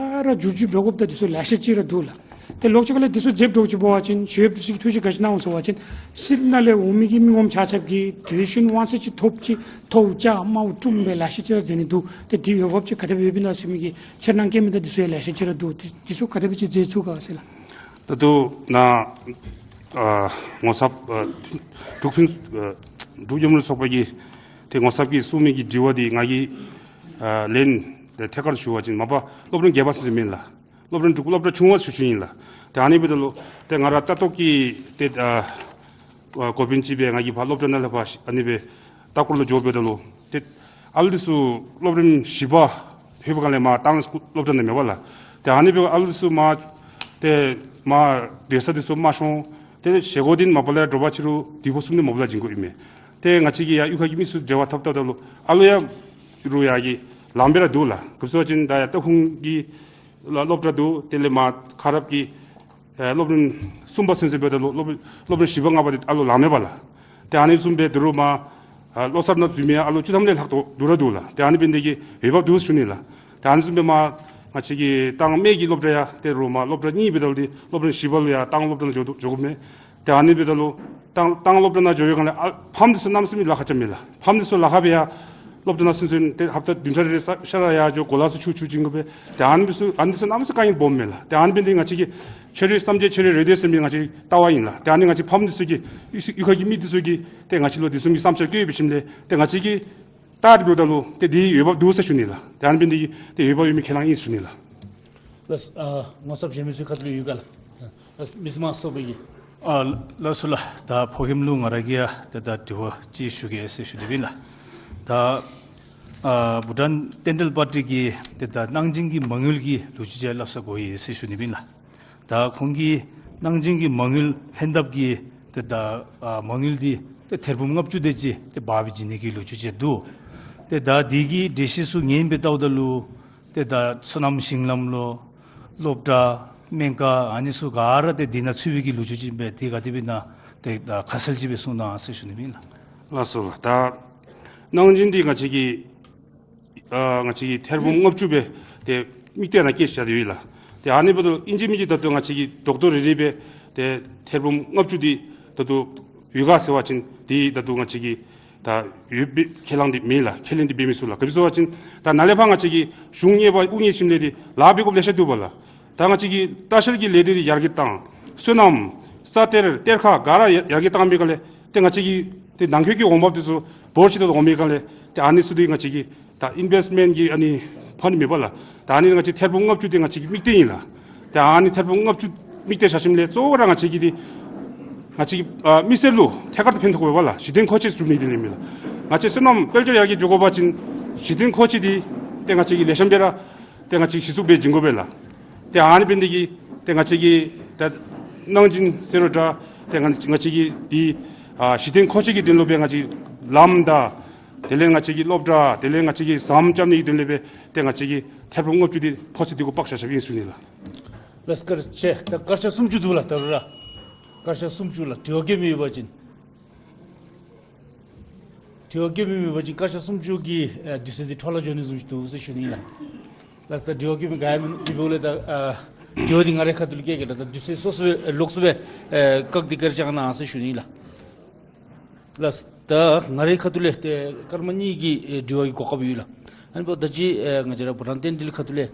ར་བསྒྱུར་བཅོས་འབད་དགོཔ་དང་འདི་ཚུ་ལེ་ཤ་ཅིག་ར་འདུག་ལགས། ཏེ་ལོག་ཅི་ག་ལས་འདི་ཚུ་བརྗེད་འགྱོ་ཅི་འབད་བ་ཅིན་ཞབས་འདི་ཚུ་གིས་ཐུགས་བཞེད་ག་ཅི་གནང་འོང་ཟེར་བ་ཅིན་སྲིད་ནང་ལས་འོང་མི་གི་མི་ངོམ་ཆ་ཁྱབ་ཀྱིས་དུས་ཤིང་དབང་ཚད་ཅིག་ཐོབ་ཅི། ཐོབ་ཅི་མ་ཐོབ་སྦེ་ལེ་ཤ་ཅིག་ར་མཛད་ནི་འདུག། ཏེ་འདི་འོས་འབབ་ཅིག་ག་དེ་སྦེ་ཡོདཔ་ཨིན་ན་ཟེར་མི་གི་ཚོར་སྣང་བསྐྱེད་མི་དང་འདི་ཚུ་ཡང་ལེ་ཤ་ཅིག་ར་འདུག། འདི་འདི་ཚུ་ག་དེ་སྦེ་ཅིག་མཛད་ཚུགས་ག་ཟེར་ལགས། ད་ལྟོ་ནཱ་ཨ་ངོ་ཚབ་ཨ་འབྲུག་ཕུན་ཨ་འབྲུག་མཉམ་རུབ་ཚོགས་པ་གི་ཏེ་ངོ་ཚབ་ཀྱིས་གསུངས་མི་གི་དྲི་བ་འདི་ང་གིས་ཨ་ལན་ཏེ་ཐད་ཀར་ཞུ་བ་ཅིན་མ་པ་སློབ་རིམ་བརྒྱད་པ་ཚུན་ཚོད་མེན་ལགས། སློབ་རིམ་དྲུག་སློབ་གྲྭ་ཆུང་བ་ཚུན་ཚོད་ཨིན་ལགས། ཏེ་ཨ་ནི་འབདཝ་ད་ལུ་ཏེ་ང་ར་ལྟ་རྟོག་གི་ཏེ་ཨ་ཨ་འགོ་དཔོན་ཅིག་སྦེ་ང་གིས་ཕར་སློབ་གྲྭ་ནང་ལས་ཕར་ཨ་ནི་སྦེ་ལྟ་སྐོར་ལུ་འགྱོཝ་ད་ལུ་ཏེ་ཨ་ལུ་འདི་ཚུ་སློབ་རིམ་བཞི་པ་ལྷོད་པའི་སྒང་ལས་མར་ཏང་སི་ཀུལ་སློབ་གྲྭ་ནང་མེད་པས་ལགས། ཏེ་ཨ་ནི་སྦེ་ཨ་ལུ་འདི་ཚུ་མར་ཏེ་མར་སྡོད་ས་འདི་ཚུ་མ་ཤོང་། ཏེ་བཞེས་སྒོ་འདི་མ་པ་ལས་དྲོ་པ་ཕྱི་རུ་དུས་ཕོ་གསུམ་ནས་མ་པ་ལས་བྱིན་དགོཔ་ཨིན་མས། ཏེ་ང་བཅས་ཀྱིས་ཡང་གཡུས་ཁ་གི་མི་ཚུ་འབྲེལ་བ་འཐབ་འཐབ་ད་ལུ་ཨ་ལུ་ཡང་རུང་ཡར་གྱི་ལངམ་སྦེ་ར་འདུག་ལགས། ག་ཅི་ཟེར་བ་ཅིན་ད་ཡར་སྟག་ཁུང་གི་ལ་སློབ་གྲྭ་འདུག། དེ་ལས་མར་ཁ་རོག་གི་ཨེ་སློབ་རིམ་གསུམ་པ་ཚུན་ཚོད་འབདཝ་ད་ལུ་སློབ་སློབ་རིམ་བཞི་པ་ལྔ་པ་འདི་ཨ་ལོ་ལངམ་མེད་པས་ལགས། ཏེ་ཨ་ནི་བཟུམ་སྦེ་དོ་རུང་མར་ཨ་བློ་གསར་ནང་འཛུལ་མི་ཨ་ལོ་བཅུ་ཐམ་ལས་ལྷག་དོ་འདུག་ར་འདུག་ལགས། ཏེ་ཨ་ནི་འབད་ནི་འདི་གིས་འོས་འབབ་འདུག་ཟེར་ཞུ་ནི་ལགས། ཏེ་ཨ་ནི་བཟུམ་སྦེ་མར་ ང་བཅས་ཀྱི་ཏང་མེད་ཀྱི་སློབ་གྲྭ་ཡང་ཏེ་རུང་མ་སློབ་གྲྭ་གཉིས་འབདཝ་ད་ལུ་ཏེ་སློབ་གྲྭ་བཞི་པ་ལུ་ཡང་ཏང་སློབ་གྲྭ་ནང་འགྱོ་འགྱོ་དགོཔ་མས། ཏེ་ཨ་ནི་འབདཝ་ད་ལུ་ཏང་ཏང་སློབ་གྲྭ་ནང་འགྱོ་བའི་སྒང་ལས་ཨ་ཕམ་འདི་ཚུ་གནམ་མེད་ས་མེད་ལཱ་ཁག་རྐྱབ་མས་ལགས། ཕམ་འདི་ཚུ་ལཱ་ཁག་སྦེ་ཡང་སློབ་གྲྭ་ནང་སོང་སོང་ཏེ་ཧབ་ཏ་བདུན་ཕྲག་རེ་རེ་ས་ཤ་ར་ཡར་འགྱོ་གོ་ལ་ཚུ་འཁྱུ་འཁྱུ་བྱིན་དགོ་པས། ཏེ་ཨ་ནི་འདི་ཚུ་ཨ་ནི་འདི་ཚུ་གནམ་མེད་ས་མེད་དཀའ་ངལ་སྦོམ་མས་ལགས། ཏེ་ཨ་ནི་འབད་ནི་འདི་ང་བཅས་ཀྱི་ཆོས་རའི་བསམ་རྒྱས་ཆོས་རའི་རེ་འདོད་ཟེར་མི་ང་བཅས་ཀྱི་ལྟ་བ་ཨིན་ལགས། ཏེ་ཨ་ནི་ང་བཅས་ཕམ་འདི་ཚུ་གིས་གཡུས་གཡུས་ཁ་གི་མི་འདི་ཚུ་གིས་ཏེ་ང་བཅས་ལུ་དེ་བཟུམ་གྱི་བསམ་འཆར་བཀོད་འབད་ཞིནམ་ལས་ཏེ་ང་བཅས་ཀྱིས་ད་འདི་འབདཝ་ད་ལུ་ཏེ་འདི་འོས་འབབ་འདུག་ཟེར་ཞུ་ནི་ལགས། ཏེ་ཨ་ནི་འབད་ནི་འདི་གིས་ཏེ་འོས་འབབ་ཡོད་མི་ཁས་བླངས་ཨིན་ཟེར་ཞུ་ནི་ལགས། ལགས། ཨ་ངོ་ཚབ་གཞན་མི་ཚུ་ཁ་ཐུག་ལས་ཡོད་ག་ལགས། ཨ་མི་སེར་དམངས་གཙོ་པའི་གི། ཨ་ལགས་སོ་ལགས། ད་ཕོ་རྒནམ་ལུ་ང་ར་གིས་ཡང་ཏེ་ད་དྲི་བ་ཅིག་ཞུ་གེ་ཟེར་ཞུ་ནི་ཨིན་ལགས། ད་ཨ་བྷུ་ཊཱན་བསྟན་འབྲེལ་པར་ཊི་གིས་ཏེ་ད་གནང་སྦྱིན་གྱི་མ་དངུལ་གྱི་ལོ་རྒྱུས་ཅིག་སླབ་ས་གོ་ཡི་ཟེར་ཞུ་ནི་ཨིན་ལགས། ད་ཁོང་གིས་གནང་སྦྱིན་གྱི་མ་དངུལ་ལྷན་ཐབས་ཀྱི་ཏེ་ད་ཨ་མ་དངུལ་འདི་ཏེ་ཐེར་འབུམ་ལྔ་བཅུ་དེ་ཅིག་ཏེ་འབག་སྦེ་བྱིན་ནི་གི་ལོ་རྒྱུས་ཅིག་འདུག། ཏེ་ད་འདི་གི་འགྲེལ་བཤད་ཚུ་ཉན་སྦེ་བལྟཝ་ད་ལུ་ཏེ་ད་སོ་ནམ་ཞིང་ལམ་ལོ་སློབ་གྲྭ་སྨན་ཁང་ཨ་ནི་ཚུ་ག་ར་ཏེ་འདི་ནང་ཚུད་པའི་གི་ལོ་རྒྱུས་ཅིག་ཨིན་པས། འདི་ག་དེ་སྦེ་ཨིན་ན་ཏེ་ད་ཁ་གསལ་ཅིག་སྦེ་གསུང་གནང་ཟེར་ཞུ་ནི་ཨིན་ལགས། ལགས་སོ་ལགས། ད་གནང་སྦྱིན་འདི་ང་བཅས་ཀྱིས་ཨ་ང་བཅས་ཀྱིས་ཐེར་འབུམ་ལྔ་བཅུ་སྦེ་ཏེ་དམིགས་གཏད་ནང་བཀོད་བཞག་སྟེ་ཡོད་ལགས། ཏེ་ཨ་ནི་འབདཝ་ད་ལུ་ཨིན་ཅི་མིན་ཅི་ད་ལྟོ་ང་བཅས་ཀྱིས་རྡོག་རྡོག་རིལ་རིལ་སྦེ་ཏེ་ཐེར་འབུམ་ལྔ་བཅུ་འདི་ད་ལྟོ་ཡོད་ག་ཟེར་བ་ཅིན་འདི་ད་ལྟོ་ང་བཅས་ཀྱིས་ད་ཡོད་པའི་ཁས་བླངས་འདི་མེད་ལགས། ཁས་ལེན་འདི་འབད་མི་ཚུགས་ལགས། ག་ཅི་སྦེ་ཟེར་བ་ཅིན་ད་ནཱ་ལས་ཕར་ང་བཅས་ཀྱིས་གཞུང་གཉེར་པ་དབུ་བརྙེས་ཞིནམ་ལས་འདི་ལཱ་འབད་དགོཔ་ལེ་ཤ་འདུག་པ་ལགས། ད་ང་བཅས་ཀྱི་ལྟ་བཤལ་གྱི་ལས་སྡེ་འདི་ཡར་རྒྱས་བཏང་། སོ་ནམ་ས་གཏེར་གཏེར་ཁ་ག་ར་ཡར་ཡར་རྒྱས་བཏང་པའི་སྒང་ལས་ཏེ་ང་བཅས་ཀྱི་ཏེ་ནང་འཁོད་ཀྱི་འོང་འབབ་འདི་ཚུ་འབོར་ཆེ་ཏོག་ཏོ་འོང་པའི་སྒང་ལས་ཏེ་ཨ་ནི་ཚུ་འདི་ང་བཅས་ཀྱིས་ད་ཨིན་ཝེསཊ་མེནཊ་གི་ཨ་ནི་ཕཱནཌ་མེད་པ་ལགས། ད་ཨ་ནི་ང་བཅས་ཐེར་འབུམ་ལྔ་བཅུ་འདི་ང་བཅས་ཀྱི་དམིགས་གཏད་ཨིན་ལགས། ད་ཨ་ནི་ཐེར་འབུམ་ལྔ་བཅུ་དམིགས་གཏད་བཞག་ཞིནམ་ལས་གཙོ་བོ་ར་ང་བཅས་ཀྱི་འདི་ང་བཅས་ཀྱི་ཨ་མི་སེར་ལུ་ཐད་ཀར་དུ་ཕན་ཐོགས་དགོ་པས་ལགས། གཞི་རྟེན་མཁོ་ཆས་སྒྲུབ་ནི་འདི་ལས་མེན་ལགས། ང་བཅས་སོ་ནམ་དཔལ་འབྱོར་ཡར་རྒྱས་འགྱོ་དགོ་པ་ཅིན་གཞི་རྟེན་མཁོ་ཆས་འདི་ཏེ་ང་བཅས་ཀྱིས་ལེགས་ཤོམ་སྦེ་ར་ཏེ་ང་བཅས་གཞི་བཙུགས་འབད་བྱིན་དགོ་པས་ལགས། ཏེ་ཨ་ནི་འབད་ནི་འདི་གིས་ཏེ་ང་བཅས་ཀྱིས་ད་གནང་སྦྱིན་ཟེར་རུང་འདྲ་ཏེ་ང་ང་བཅས་ཀྱིས་འདི་ཨ་གཞི་རྟེན་མཁོ་ཆས་ཀྱི་དོན་ལུ་སྦེ་ང་བཅས་ལམ་དང་དེ་ལས་ང་བཅས་ཀྱི་སློབ་གྲྭ་དེ་ལས་ང་བཅས་ཀྱི་ཟམ་རྐྱབ་ནི་གི་དོན་ལུ་སྦེ་ཏེ་ང་བཅས་ཀྱིས་ཐེར་འབུམ་ལྔ་བཅུ་འདི་ཕོགས་ཚོད་འདི་གུ་དཔག་བཞག་བཞགཔ་ཨིན་ཟེར་ཞུ་ནི་ལགས། ལགས་སོ་བཀའ་དྲིན་ཆེ། ད་བཀའ་རྒྱ་སུམ་ཅུ་འདུག་ལགས། ད་རུང་ར་བཀའ་རྒྱ་སུམ་ཅུ་ལགས། དྲི་བ་ག་ནི་ཡོད་པ་ཅིན། དྲི་བ་ག་ནི་མེད་པ་ཅིན་བཀའ་རྒྱ་སུམ་ཅུ་གི་ཨ་དུས་ཚོད་འདི་འཕྲོ་བརླག་འགྱོ་ནི་བཟུམ་ཅིག་འདུག་ཟེར་ཞུ་ནི་ལགས། ལགས་སོ་ད་དྲི་བ་ག་ནི་མེད་ག་ནི་མེད་པའི་སྒང་ལས་ད་ཨ་དྲི་བ་འདི་ང་རའི་ཁ་ཐུག་ལས་བཀོད་གེ་ལགས། ད་དུས་ཚོད་སོ་སོ་སྦེ་ལོགས་སུ་སྦེ་ཨ་བཀག་སྟེ་བཀའ་རྒྱ་གནང་ཟེར་ཞུ་ནི་ལགས། ལགས་སོ་ད་ང་རའི་ཁ་ཐུག་ལས་ཏེ་སྐར་མ་གཉིས་ཀྱི་ཨེ་དྲི་བ་གི་གོ་སྐབས་ཡོད་ལགས། ཨ་ནི་འབདཝ་ད་ཅི་ཨེ་ང་བཅས་ར་བྷུ་ཊཱན་བསྟན་འཛིན་ཁ་ཐུག་ལས་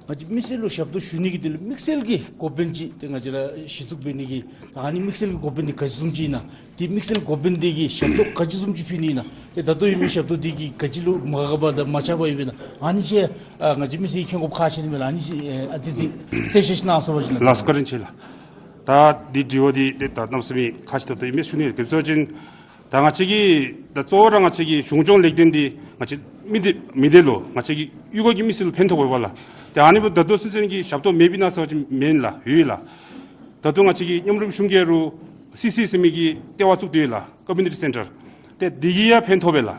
ང་བཅས་མི་སེར་ལུ་ཞབས་ཏོག་ཞུ་ནི་གི་དོན་ལུ་དམིགས་བསལ་གྱི་འགོ་དཔོན་ཅིག་ཏེ་ང་བཅས་ར་གཞི་བཙུགས་འབད་ནི་གི་ཨ་ནི་དམིགས་བསལ་གྱི་འགོ་དཔོན་འདི་ག་ཅི་བཟུམ་ཅིག་ཨིན་ན། ཏེ་དམིགས་བསལ་འགོ་དཔོན་འདི་གིས་ཞབས་ཏོག་ག་ཅི་བཟུམ་ཅིག་ཕུལ་ནི་ཨིན་ན། ཏེ་ད་ལྟོ་ཡོད་མི་ཞབས་ཏོག་འདི་གིས་ག་ཅི་ལུ་མ་དགའ་བ་དང་མ་ཆགས་པ་ཡོདཔ་ཨིན་ན། ཨ་ནི་ཅིག་ཨ་ང་བཅས་མི་སེར་གྱིས་མཁྱེན་དགོཔ་ཁག་ཆེ་ནི་མས་ལགས། ཨ་ནི་ཅིག་ཨ་ཨ་ཙི་ཅིག་གསལ་བཤད་ཅིག་གནང་སོང་པ་ཅིན་ལགས། ལགས་སོ་བཀའ་དྲིན་ཆེ་ལགས། ད་འདི་དྲི་བ་འདི་ཏེ་ད་གནམ་མེད་ས་མེད་ཁག་ཆེ་ཏོག་ཏོ་ཨིན་མས་ཞུ་ནི། ག་ཅི་སྦེ་ཟེར་བ་ཅིན་ད་ང་བཅས་ཀྱིས་ད་གཙོ་བོ་ར་ང་བཅས་ཀྱི་གཞུང་སྐྱོང་ལེགས་ལྡན་འདི་ང་བཅས་མི་སྡེ་མི་སྡེ་ལུ་ང་བཅས་ཀྱི་གཡུས་སྒོ་གི་མི་སེར་ལུ་ཕན་ཐོགས་དགོ་པས་ལགས། ཏེ་ཨ་ནི་འབདཝ་ད་ད་ལྟོ་ཚུན་ཚོད་ཀྱི་ཞབས་ཏོག་མེདཔ་ཨིན་ན་ཟེར་བ་ཅིན་མེན་ལགས། ཡོད་ལགས། ད་ལྟོ་ང་བཅས་ཀྱི་མཉམ་རུབ་གཞུང་གིས་རུང་སི་སི་ཟེར་མི་གི་ལྟེ་བ་བཙུགས་ཏེ་ཡོད་ལགས། ཀོ་མིའུ་ནི་ཊི་སེན་ཊར། ཏེ་འདི་གིས་ཡང་ཕན་ཐོགས་པས་ལགས།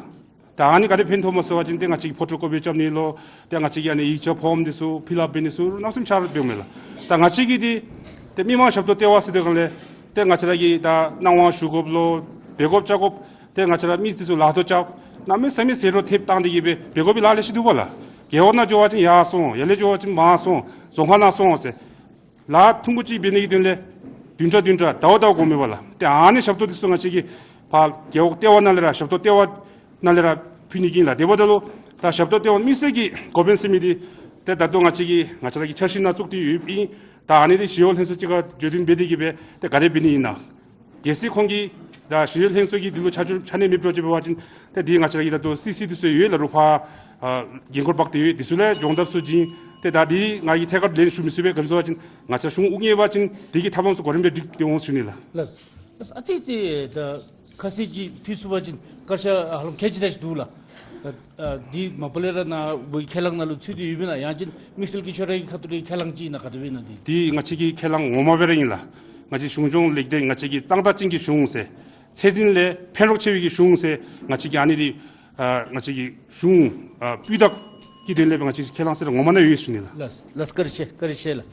ད་ཨ་ནི་ག་དེ་ཕན་ཐོགས་སྨོ་ཟེར་བ་ཅིན་ཏེ་ང་བཅས་ཀྱིས་ཕོ་ཊོ་ཀོ་པི་རྐྱབ་ནི་ལུ་ཏེ་ང་བཅས་ཀྱི་ཨ་ནི་ཡིག་ཆ་ཕོརམ་འདི་ཚུ་ཕིལ་ཨཔ་འབད་ནི་ཚུ་གནམ་མེད་ས་མེད་ཆ་རོགས་འབདཝ་མས་ལགས། ད་ང་བཅས་ཀྱི་འདི་ཏེ་མི་མང་ཞབས་ཏོག་ལྟེ་བ་ཟེར་དོ་ག་ལས་ཏེ་ང་བཅས་ར་གིས་ད་གནང་བ་ཞུ་དགོཔ་ལོ་འབད་དགོཔ་བཅའ་དགོཔ་ཏེ་ང་བཅས་ར་མི་འདི་ཚུ་ལཱ་ཐོག་རྐྱབ་གནམ་མེད་ས་མེད་ཟད་འགྲོ་ཐེབས་བཏང་སྟེ་གིས་སྦེ་འབད་དགོ་པའི་ལཱ་ལེ་ཤ་འདུག་པ་ལགས། རྒེད་འོག་ནང་འགྱོ་བ་ཅིན་ཡར་སོང་། ཡར་ལས་འགྱོ་བ་ཅིན་མར་སོང་། རྫོང་ཁག་ནང་སོང་ཟེར། ལཱ་ཐུང་ཀུ་ཅིག་འབད་ནི་གི་དོན་ལས་བདུན་ཕྲག་བདུན་ཕྲག་ཟླ་བ་ཟླ་བ་འགོརཝ་མས་པ་ལགས། ཏེ་ཨ་ནི་ཞབས་ཏོག་འདི་ཚུ་ང་བཅས་ཀྱིས་ཕར་རྒེད་འོག་ལྟེ་བ་ནང་ལས་ར་ཞབས་ཏོག་ལྟེ་བ་ནང་ལས་ར་ཕུལ་ནི་གི་ཨིན་ལགས། དེ་འབདཝ་ད་ལུ་ད་ཞབས་ཏོག་ལྟེ་བ་དམིགས་བསལ་གྱི་འགོ་དཔོན་ཟེར་མི་འདི་ཏེ་ད་ལྟོ་ང་བཅས་ཀྱིས་ང་བཅས་ར་གི་འཆར་གཞི་ནང་བཙུགས་ཏེ་ཡོདཔ་ཨིན། ད་ཨ་ནི་འདི་ཞི་གཡོག་ལྷན་ཚོགས་ཅིག་ཁར་བརྗོད་དོན་འབད་དེ་གིས་སྦེ་ཏེ་ག་དེ་འབད་ནི་ཨིན་ན། གལ་སྲིད་ཁོང་གིས་ད་ཞི་གཡོག་ལྷན་ཚོགས་ཀྱི་འདི་ལུ་ཆ་འཇོག་ཆ་གནས་མེདཔ་འགྱོ་ཅི་འབད་བ་ཅིན་ཏེ་འདི་ང་བཅས་ཀྱི་ད་ལྟོ་སི་སི་འདི་ཚུ་ཡོད་ལགས། རུང་ཕར་ཨ་འགན་ཁུར་འབག་སྟེ་ཡོད། འདི་ཚུ་ལས་སྦྱོང་བརྡར་ཚུ་བྱིན། ཏེ་ད་འདི་ང་གིས་ཐད་ཀར་ལན་ཞུ་མི་ཚུགས་པས། ག་ཅི་སྨོ་ཟེར་བ་ཅིན་ང་བཅས་གཞུང་དབུ་བརྙེས་པ་ཅིན་འདི་གི་ཐབས་ལམ་ཚུ་གོ་རིམ་སྦེ་སྒྲིག་སྟེ་འོང་ཟེར་ཞུ་ནི་ལགས། ལགས། ལགས། ཨ་ཙི་ཙི་ད་ཁ་གསལ་ཅིག་ཕུལ་ཚུགས་པ་ཅིན་བཀའ་ཤག་ཧ་ལམ་ཁག་ཆེ་དྲགས་ཅིག་འདུག་ལགས། ད་ཨ་འདི་མ་པ་ལས་ར་ནཱ་བུ་ཁས་བླངས་ནང་ལུ་ཚུད་དེ་ཡོདཔ་ཨིན་ན། ཡང་ཅིན་དམིགས་བསལ་གྱི་ཁྱོད་རའི་ཁ་ཐུག་ལས་ཁས་བླངས་ཅིག་ཨིན་ན་ག་དེ་སྦེ་ཨིན་ན། འདི་འདི་ང་བཅས་ཀྱི་ཁས་བླངས་ངོ་མ་སྦེ་ར་ཨིན་ལགས། ང་བཅས་གཞུང་སྐྱོང་ལེགས་ལྡན་ང་བཅས་ཀྱི་གཙང་སྦྲ་ཅན་གྱི་གཞུང་ཟེར་ཚད་འཛིན་ལས་ཕན་རོགས་ཆེ་བའི་གི་གཞུང་ཟེར་ང་བཅས་ཀྱིས་ཨ་ནི་འདི་ཨ་ང་བཅས་ཀྱི་གཞུང་ཨ་སྤུས་དག་གི་དོན་ལས་སྦེ་ང་བཅས་ཀྱིས་ཁས་བླངས་ཟེར་ངོ་མ་ནང་ཡོད་ཟེར་ཞུ་ནི་ལགས། ལགས། ལགས། བཀའ་དྲིན་ཆེ། བཀའ་དྲིན་ཆེ་ལགས།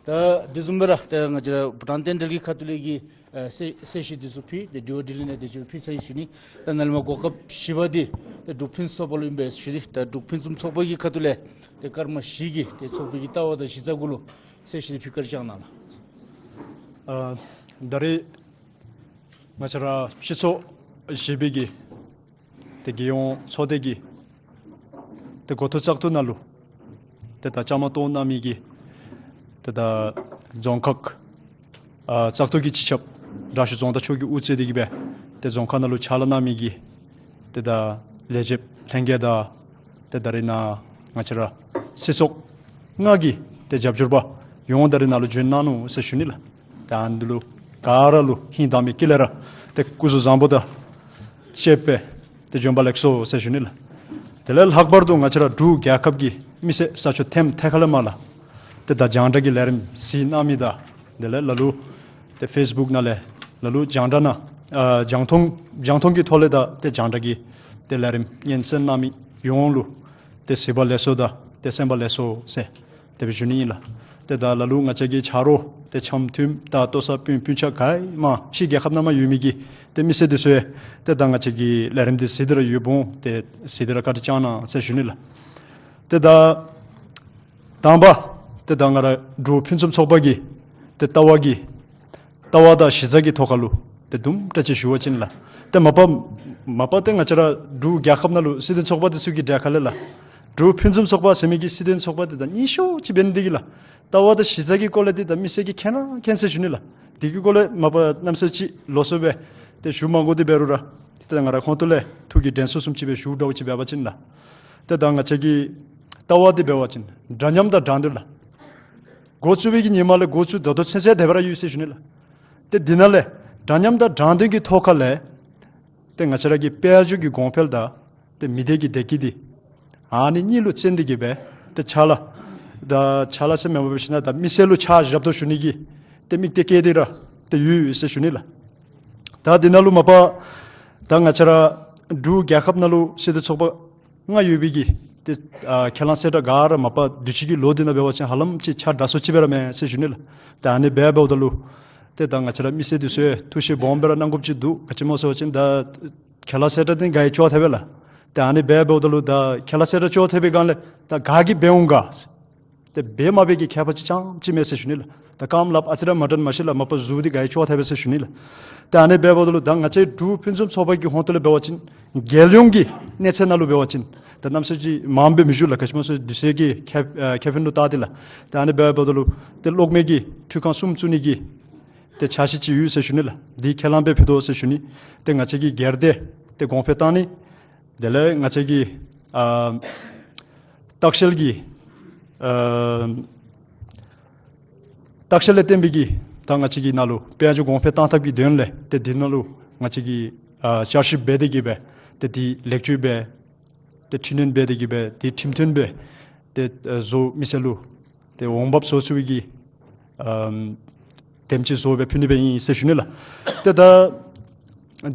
ད་དེ་བཟུམ་སྦེ་ར་ད་ང་བཅས་ར་བུ་ཊཱན་རྟེན་འབྲེལ་གྱི་ཁ་ཐུག་ལས་ཀྱི་ཨ་གསལ་གསལ་བཤད་འདི་ཚུ་ཕུལ། ཏེ་དྲི་བ་དྲིས་ལན་ཡང་དེ་ཅིག་ཕུལ་ཚར་ཡི་ཟེར་ཞུ་ནི། ད་ནཱ་ལས་མར་གོ་སྐབས་བཞི་པ་འདི་ད་འབྲུག་ཕུན་སུམ་ཚོགས་པ་ལུ་ཨིན་པས་ཟེར་ཞུ་ནི། ད་འབྲུག་ཕུན་སུམ་ཚོགས་པ་གི་ཁ་ཐུག་ལས་ཏེ་སྐར་མ་བཞི་གི་ཏེ་ཚོགས་པའི་གི་ལྟ་བ་དང་གཞི་རྩ་གུ་ལུ་གསལ་བཤད་ཕུལ། བཀའ་དྲིན་བསྐྱང་གནང་ལགས། ཨ་ད་རེས་ང་བཅས་ར་སྤྱི་ཚོགས་བཞི་པའི་གི་ཏེ་རྒྱལ་ཡོངས་ཚོགས་སྡེ་གི་ཏེ་འགོ་ཐོག་བཙག་འཐུ་ནང་ལུ་ཏེ་ད་བཅའ་མར་གཏོགས་གནང་མི་གི་ཏེ་ད་རྫོང་ཁག་ཨ་བཙག་འཐུ་གི་སྤྱི་ཁྱབ་དྲག་ཤོས་རྫོང་བདག་མཆོག་གིས་དབུ་གཙོས་ཏེ་གི་སྦེ་ཏེ་རྫོང་ཁག་ནང་ལུ་ཕྱག་ལཱ་གནང་མི་གི་ཏེ་ད་ལས་བྱེདཔ་ལྷན་རྒྱས་དང་ཏེ་ད་རེས་ནཱ་ང་བཅས་ར་སྲིད་ཚོགས་ལྔ་གི་ཏེ་རྒྱབ་སྐྱོར་པ་ཡོངས་ད་རེས་ནཱ་ལུ་བྱོན་གནང་ནུག་ཟེར་ཞུ་ནི་ལགས། ཏེ་ཨ་ནི་འདི་ལུ་ག་ར་ལུ་ཧིང་དྭངས་མའི་དཀྱིལ་ལས་ར་ཏེ་སྐུ་གཟུགས་བཟང་པོ་དང་བཅས་པའི་ཏེ་བྱོན་པ་ལེགས་སོ་ཟེར་ཞུ་ནི་ལགས། དེ་ལས་ལྷག་པར་དུ་ང་བཅས་ར་འབྲུག་རྒྱལ་ཁབ་ཀྱི་མི་སེར་ས་ཕྱོགས་ཐེམ་ཐེ་ཁ་ལས་མར་ལགས། ཏེ་ད་རྒྱང་བསྒྲགས་ཀྱི་ལས་རིམ་གཟིགས་གནང་མི་དང་དེ་ལས་ལ་ལུ་ཏེ་ཕེསི་བུཀ་ནང་ལས་ལ་ལུ་རྒྱང་བསྒྲགས་ནང་ཨ་རྒྱང་མཐོང་རྒྱང་མཐོང་གི་ཐོག་ལས་ད་ཏེ་རྒྱང་བསྒྲགས་ཀྱི་ཏེ་ལས་རིམ་སྙན་གསན་གནང་མི་ཡོངས་ལུ་ཏེ་གཟིགས་པ་ལེགས་སོ་དང་ཏེ་གསན་པ་ལེགས་སོ་ཟེར་དེ་སྦེ་ཞུ་ནི་ཨིན་ལགས། ཏེ་ད་ལ་ལུ་ང་བཅས་ཀྱི་ཆ་རོགས་ཏེ་འཆམ་མཐུན་དང་ལྟོ་ས་སྤུན་སྤུན་ཆ་ག་ཨིན་མས་ཕྱི་རྒྱལ་ཁབ་ནང་མར་ཡོད་མི་གི་ཏེ་མི་སེར་འདི་ཚུ་ཡང་ཏེ་ད་ང་བཅས་ཀྱི་ལས་རིམ་འདི་གཟིགས་ཏེ་ར་ཡོདཔ་འོང་། ཏེ་གཟིགས་ཏེ་ར་བཀའ་དྲིན་བསྐྱང་གནང་ཟེར་ཞུ་ནི་ལགས། ཏེ་ད་དང་པ་ཏེ་ད་ང་ར་འབྲུག་ཕུན་སུམ་ཚོགས་པ་གི་ཏེ་ལྟ་བ་གི་ལྟ་བ་དང་གཞི་རྩ་གི་ཐོག་ཁ་ལུ་ཏེ་དུམ་གྲ་ཅིག་ཞུ་བ་ཅིན་ལགས། ཏེ་མ་པ་མ་པ་ཏེ་ང་བཅས་ར་འབྲུག་རྒྱལ་ཁབ་ནང་ལུ་སྲིད་དོན་ཚོགས་པ་འདི་ཚུ་གི་གྲས་ཁ་ལས་ལགས། འབྲུག་ཕུན་སུམ་ཚོགས་པ་ཟེར་མི་གི་སྲིད་དོན་ཚོགས་པ་འདི་དང་ཉིད་ཤོས་ཅིག་འབད་ནི་འདི་གིས་ལགས། ལྟ་བ་དང་གཞི་རྩ་གི་སྐོར་ལས་འདི་ད་མི་སེར་གྱིས་མཁྱེན་ར་མཁྱེན་ཟེར་ཞུ་ནི་ལགས། འདི་གི་སྐོར་ལས་མ་པ་གནམ་མེད་ས་མེད་ཅིག་ལོགས་སུ་སྦེ་ཏེ་ཞུ་མ་དགོ་འདི་འབད་རུང་ར་ཏེ་ད་ང་ར་ཁོང་ཏོ་ལས་ཐུགས་ཀྱི་དྲན་གསོ་བཟུམ་ཅིག་སྦེ་ཞུ་འདྲཝ་ཅིག་འབད་བ་ཅིན་ལགས། ཏེ་ད་ང་བཅས་ཀྱི་ལྟ་བ་འདི་འབད་བ་ཅིན་འདྲ་མཉམ་དང་དྲང་བདེན་ལགས། འགོ་བཙུགས་པའི་གི་ཉིནམ་ལས་འགོ་བཙུགས་ད་ལྟོ་ཚུན་ཚོད་དེ་སྦེ་ར་ཡོད་ཟེར་ཞུ་ནི་ལགས། ཏེ་འདི་ནང་ལས་འདྲ་མཉམ་དང་དྲང་བདེན་གྱི་ཐོག་ཁ་ལས་ཏེ་ང་བཅས་ར་གི་དཔལ་འབྱོར་གྱི་གོང་འཕེལ་དང་ཏེ་མི་སྡེ་གི་བདེ་སྐྱིད་འདི་ཨ་ནི་གཉིས་ལུ་བརྩོན་ཏེ་གི་སྦེ་ཏེ་ཕྱག་ལཱ་ད་ཕྱག་ལཱ་ཟེར་མེན་པར་འབད་ཞིན་ན་ད་མི་སེར་ལུ་ཕྱག་ཞབས་ཏོག་ཞུ་ནི་གི་ཏེ་དམིགས་གཏད་བསྐྱེད་དེ་ར་ཏེ་ཡོད་ཟེར་ཞུ་ནི་ལགས། ད་འདི་ནང་ལུ་མ་པ་ད་ང་བཅས་ར་འབྲུག་རྒྱལ་ཁབ་ནང་ལུ་སྲིད་དོན་ཚོགས་པ་ལྔ་ཡོད་པའི་གི་ཏེ་ཨ་ཁས་བླངས་གསལ་བསྒྲགས་ག་ར་མ་པ་དུས་ཅི་གི་ལོ་འདི་ནང་འབད་བ་ཅིན་ཧ་ལམ་ཅིག་ཆ་འདྲ་སུ་ཅིག་སྦེ་ར་མས་ཟེར་ཞུ་ནི་ལགས། ཏེ་ཨ་ནི་འབད་འབདཝ་ད་ལུ་ཏེ་ད་ང་བཅས་ར་མི་སེར་འདི་ཚུ་ཡང་ཐུགས་ཞིབ་སྦོམ་སྦེ་ར་གནང་དགོཔ་ཅིག་འདུག། ག་ཅི་སྨོ་ཟེར་བ་ཅིན་ད་ཁས་བླངས་གསལ་བསྒྲགས་འདི་ག་ཡང་ཅོག་འཐདཔ་མས་ལགས། ཏེ་ཨ་ནི་འབད་འབདཝ་ད་ལུ་ད་ཁས་བླངས་གསལ་བསྒྲགས་ཅོག་འཐད་པའི་སྒང་ལས་ད་ག་གིས་འབད་འོང་ག་ཏེ་འབད་མ་འབད་ཀྱི་ཁྱད་པར་ཅིག་རྐྱངམ་ཅིག་མས་ཟེར་ཞུ་ནི་ལགས། ད་རྐངམ་ལགཔ་ཨ་ཙི་ར་མ་འདྲན་མ་ཤེས་ལགས། མ་པ་གཟུགས་འདི་ག་ཡང་ཅོག་འཐད་པས་ཟེར་ཞུ་ནི་ལགས། ཏེ་ཨ་ནི་འབད་འབདཝ་ད་ལུ་ད་ང་བཅས་འབྲུག་ཕུན་སུམ་ཚོགས་པ་གི་ཧོང་ཏོ་ལས་འབད་བ་ཅིན་རྒྱལ་ཡོངས་ཀྱི་གནས་ཚད་ནང་ལུ་འབད་བ་ཅིན་ད་གནམ་མེད་ས་མེད་ཅིག་མངམ་སྦེ་མི་བཞུགས་ལགས། ག་ཅི་སྨོ་ཟེར་དུས་ཚོད་ཀྱི་ཁེ་ཨ་ཁེ་ཕན་ལུ་བལྟ་སྟེ་ལགས། ཏེ་ཨ་ནི་འབད་འབདཝ་ད་ལུ་ཏེ་གློག་མེ་གི་འཕྲུལ་ཁང་གསུམ་བཙུགས་ནི་གི་ཏེ་འཆར་གཞི་ཅིག་ཡོད་ཟེར་ཞུ་ནི་ལགས། འདི་ཁས་བླངས་སྦེ་ཕུལ་དོ་ཟེར་ཞུ་ནི། ཏེ་ང་བཅས་ཀྱི་སྒེར་སྡེ་ཏེ་གོང་འཕེལ་བཏང་ནི། དེ་ལས་ང་བཅས་ཀྱི་ཨ་ལྟ་བཤལ་གྱི་ཨ་ལྟ་བཤལ་ལས་བརྟེན་པའི་གི་ད་ང་བཅས་ཀྱི་ནང་ལུ་དཔལ་འབྱོར་གོང་འཕེལ་བཏང་ཐབས་ཀྱི་དོན་ལས་ཏེ་འདི་ནང་ལུ་ང་བཅས་ཀྱིས་ཨ་བསྐྱར་ཞིབ་འབད་དེ་གི་སྦེ་ཏེ་འདི་ལེགས་བཅོས་འབད་ཏེ་འཕྲི་སྣོན་འབད་དེ་གི་སྦེ་ཏེ་ཁྲིམས་མཐུན་སྦེ་ཏེ་ཨ་བཟོ་མི་སེར་ལུ་ཏེ་འོང་འབབ་བཟོ་ཚུགས་པའི་གི་ཨམ་དེམ་ཅིག་བཟོ་སྦེ་ཕུལ་ནི་སྦེ་ཨིན་ཟེར་ཞུ་ནི་ལགས། ཏེ་ད་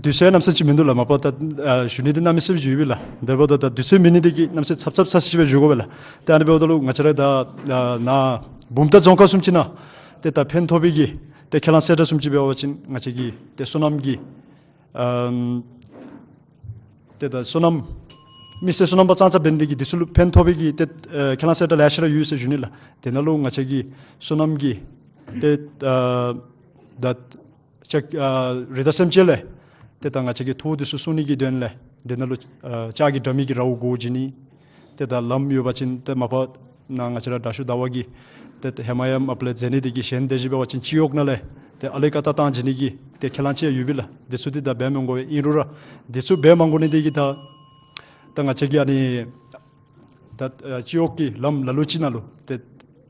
དུས་ཚོད་གནམ་མེད་ས་མེད་ཅིག་མིན་འདུག་ལགས། མ་པ་ད་ཨ་ཞུ་ནི་འདི་གནམ་མེད་ས་མེད་ཅིག་ཡོད་པས་ལགས། དེ་འབདཝ་ད་ད་དུས་ཚོད་མེད་ནི་འདི་གིས་གནམ་མེད་ས་མེད་ཚབ་ཚབ་ཚ་ཅིག་སྦེ་འགྱོ་དགོ་པས་ལགས། ཏེ་ཨ་ནི་འབདཝ་ད་ལུ་ང་བཅས་ར་ད་ཨ་ནཱ་བུམ་ཐང་རྫོང་ཁག་བཟུམ་ཅིག་ནང་ཏེ་ད་ཕན་ཐོགས་པའི་གི་ཏེ་ཁས་བླངས་གསལ་བསྒྲགས་བཟུམ་ཅིག་འབད་བ་ཅིན་ང་བཅས་ཀྱི་ཏེ་སོ་ནམ་གྱི་ཨམ་ཏེ་ད་སོ་ནམ་མི་སེར་སོ་ནམ་པ་ཙང་ཙ་འབད་ནི་འདི་གིས་འདི་ཚུ་ལུ་ཕན་ཐོགས་པའི་གི་ཏེ་ཨེ་ཁས་བླངས་གསལ་བསྒྲགས་ལེ་ཤ་ར་ཡོད་ཟེར་ཞུ་ནི་ལགས། དེ་ནང་ལུ་ང་བཅས་ཀྱི་སོ་ནམ་གྱི་ཏེ་ཨ་ད་ལྕགས་ཨ་རི་དྭགས་སེམས་ཅན་ལས་ཏེ་ད་ང་བཅས་ཀྱི་ཐོག་འདི་ཚུ་སྲུང་ནི་གི་དོན་ལས་དེ་ནང་ལུ་ཨ་ལྕགས་ཀྱི་དྲ་མིག་གི་རཝ་སྒོ་བྱིན་ནི། ཏེ་ད་ལམ་ཡོད་པ་ཅིན་ཏེ་མ་པ་ནཱ་ང་བཅས་ར་དྲག་ཤོས་ཟླ་བ་གིས་ཏེ་ཧེ་མ་ཡང་མ་པ་ལས་མཛད་ནི་འདི་གིས་གཞན་དེ་བཞིན་འབད་བ་ཅིན་སྤྱི་འོག་ནང་ལས་ཏེ་ཨ་ལེ་ཀ་ཏ་བཏང་བྱིན་ནི་གི་ཏེ་ཁས་བླངས་ཅིག་ཡོད་པས་ལགས། འདི་ཚུ་འདི་ད་འབད་མི་དགོ་པས། ཨིན་རུང་ར་འདི་ཚུ་འབད་མ་དགོ་ནི་འདི་གིས་ད་ད་ང་བཅས་ཀྱི་ཨ་ནི་ད་ཨ་སྤྱི་འོག་གི་ལམ་ལ་ལུ་ཅིག་ནང་ལུ་ཏེ་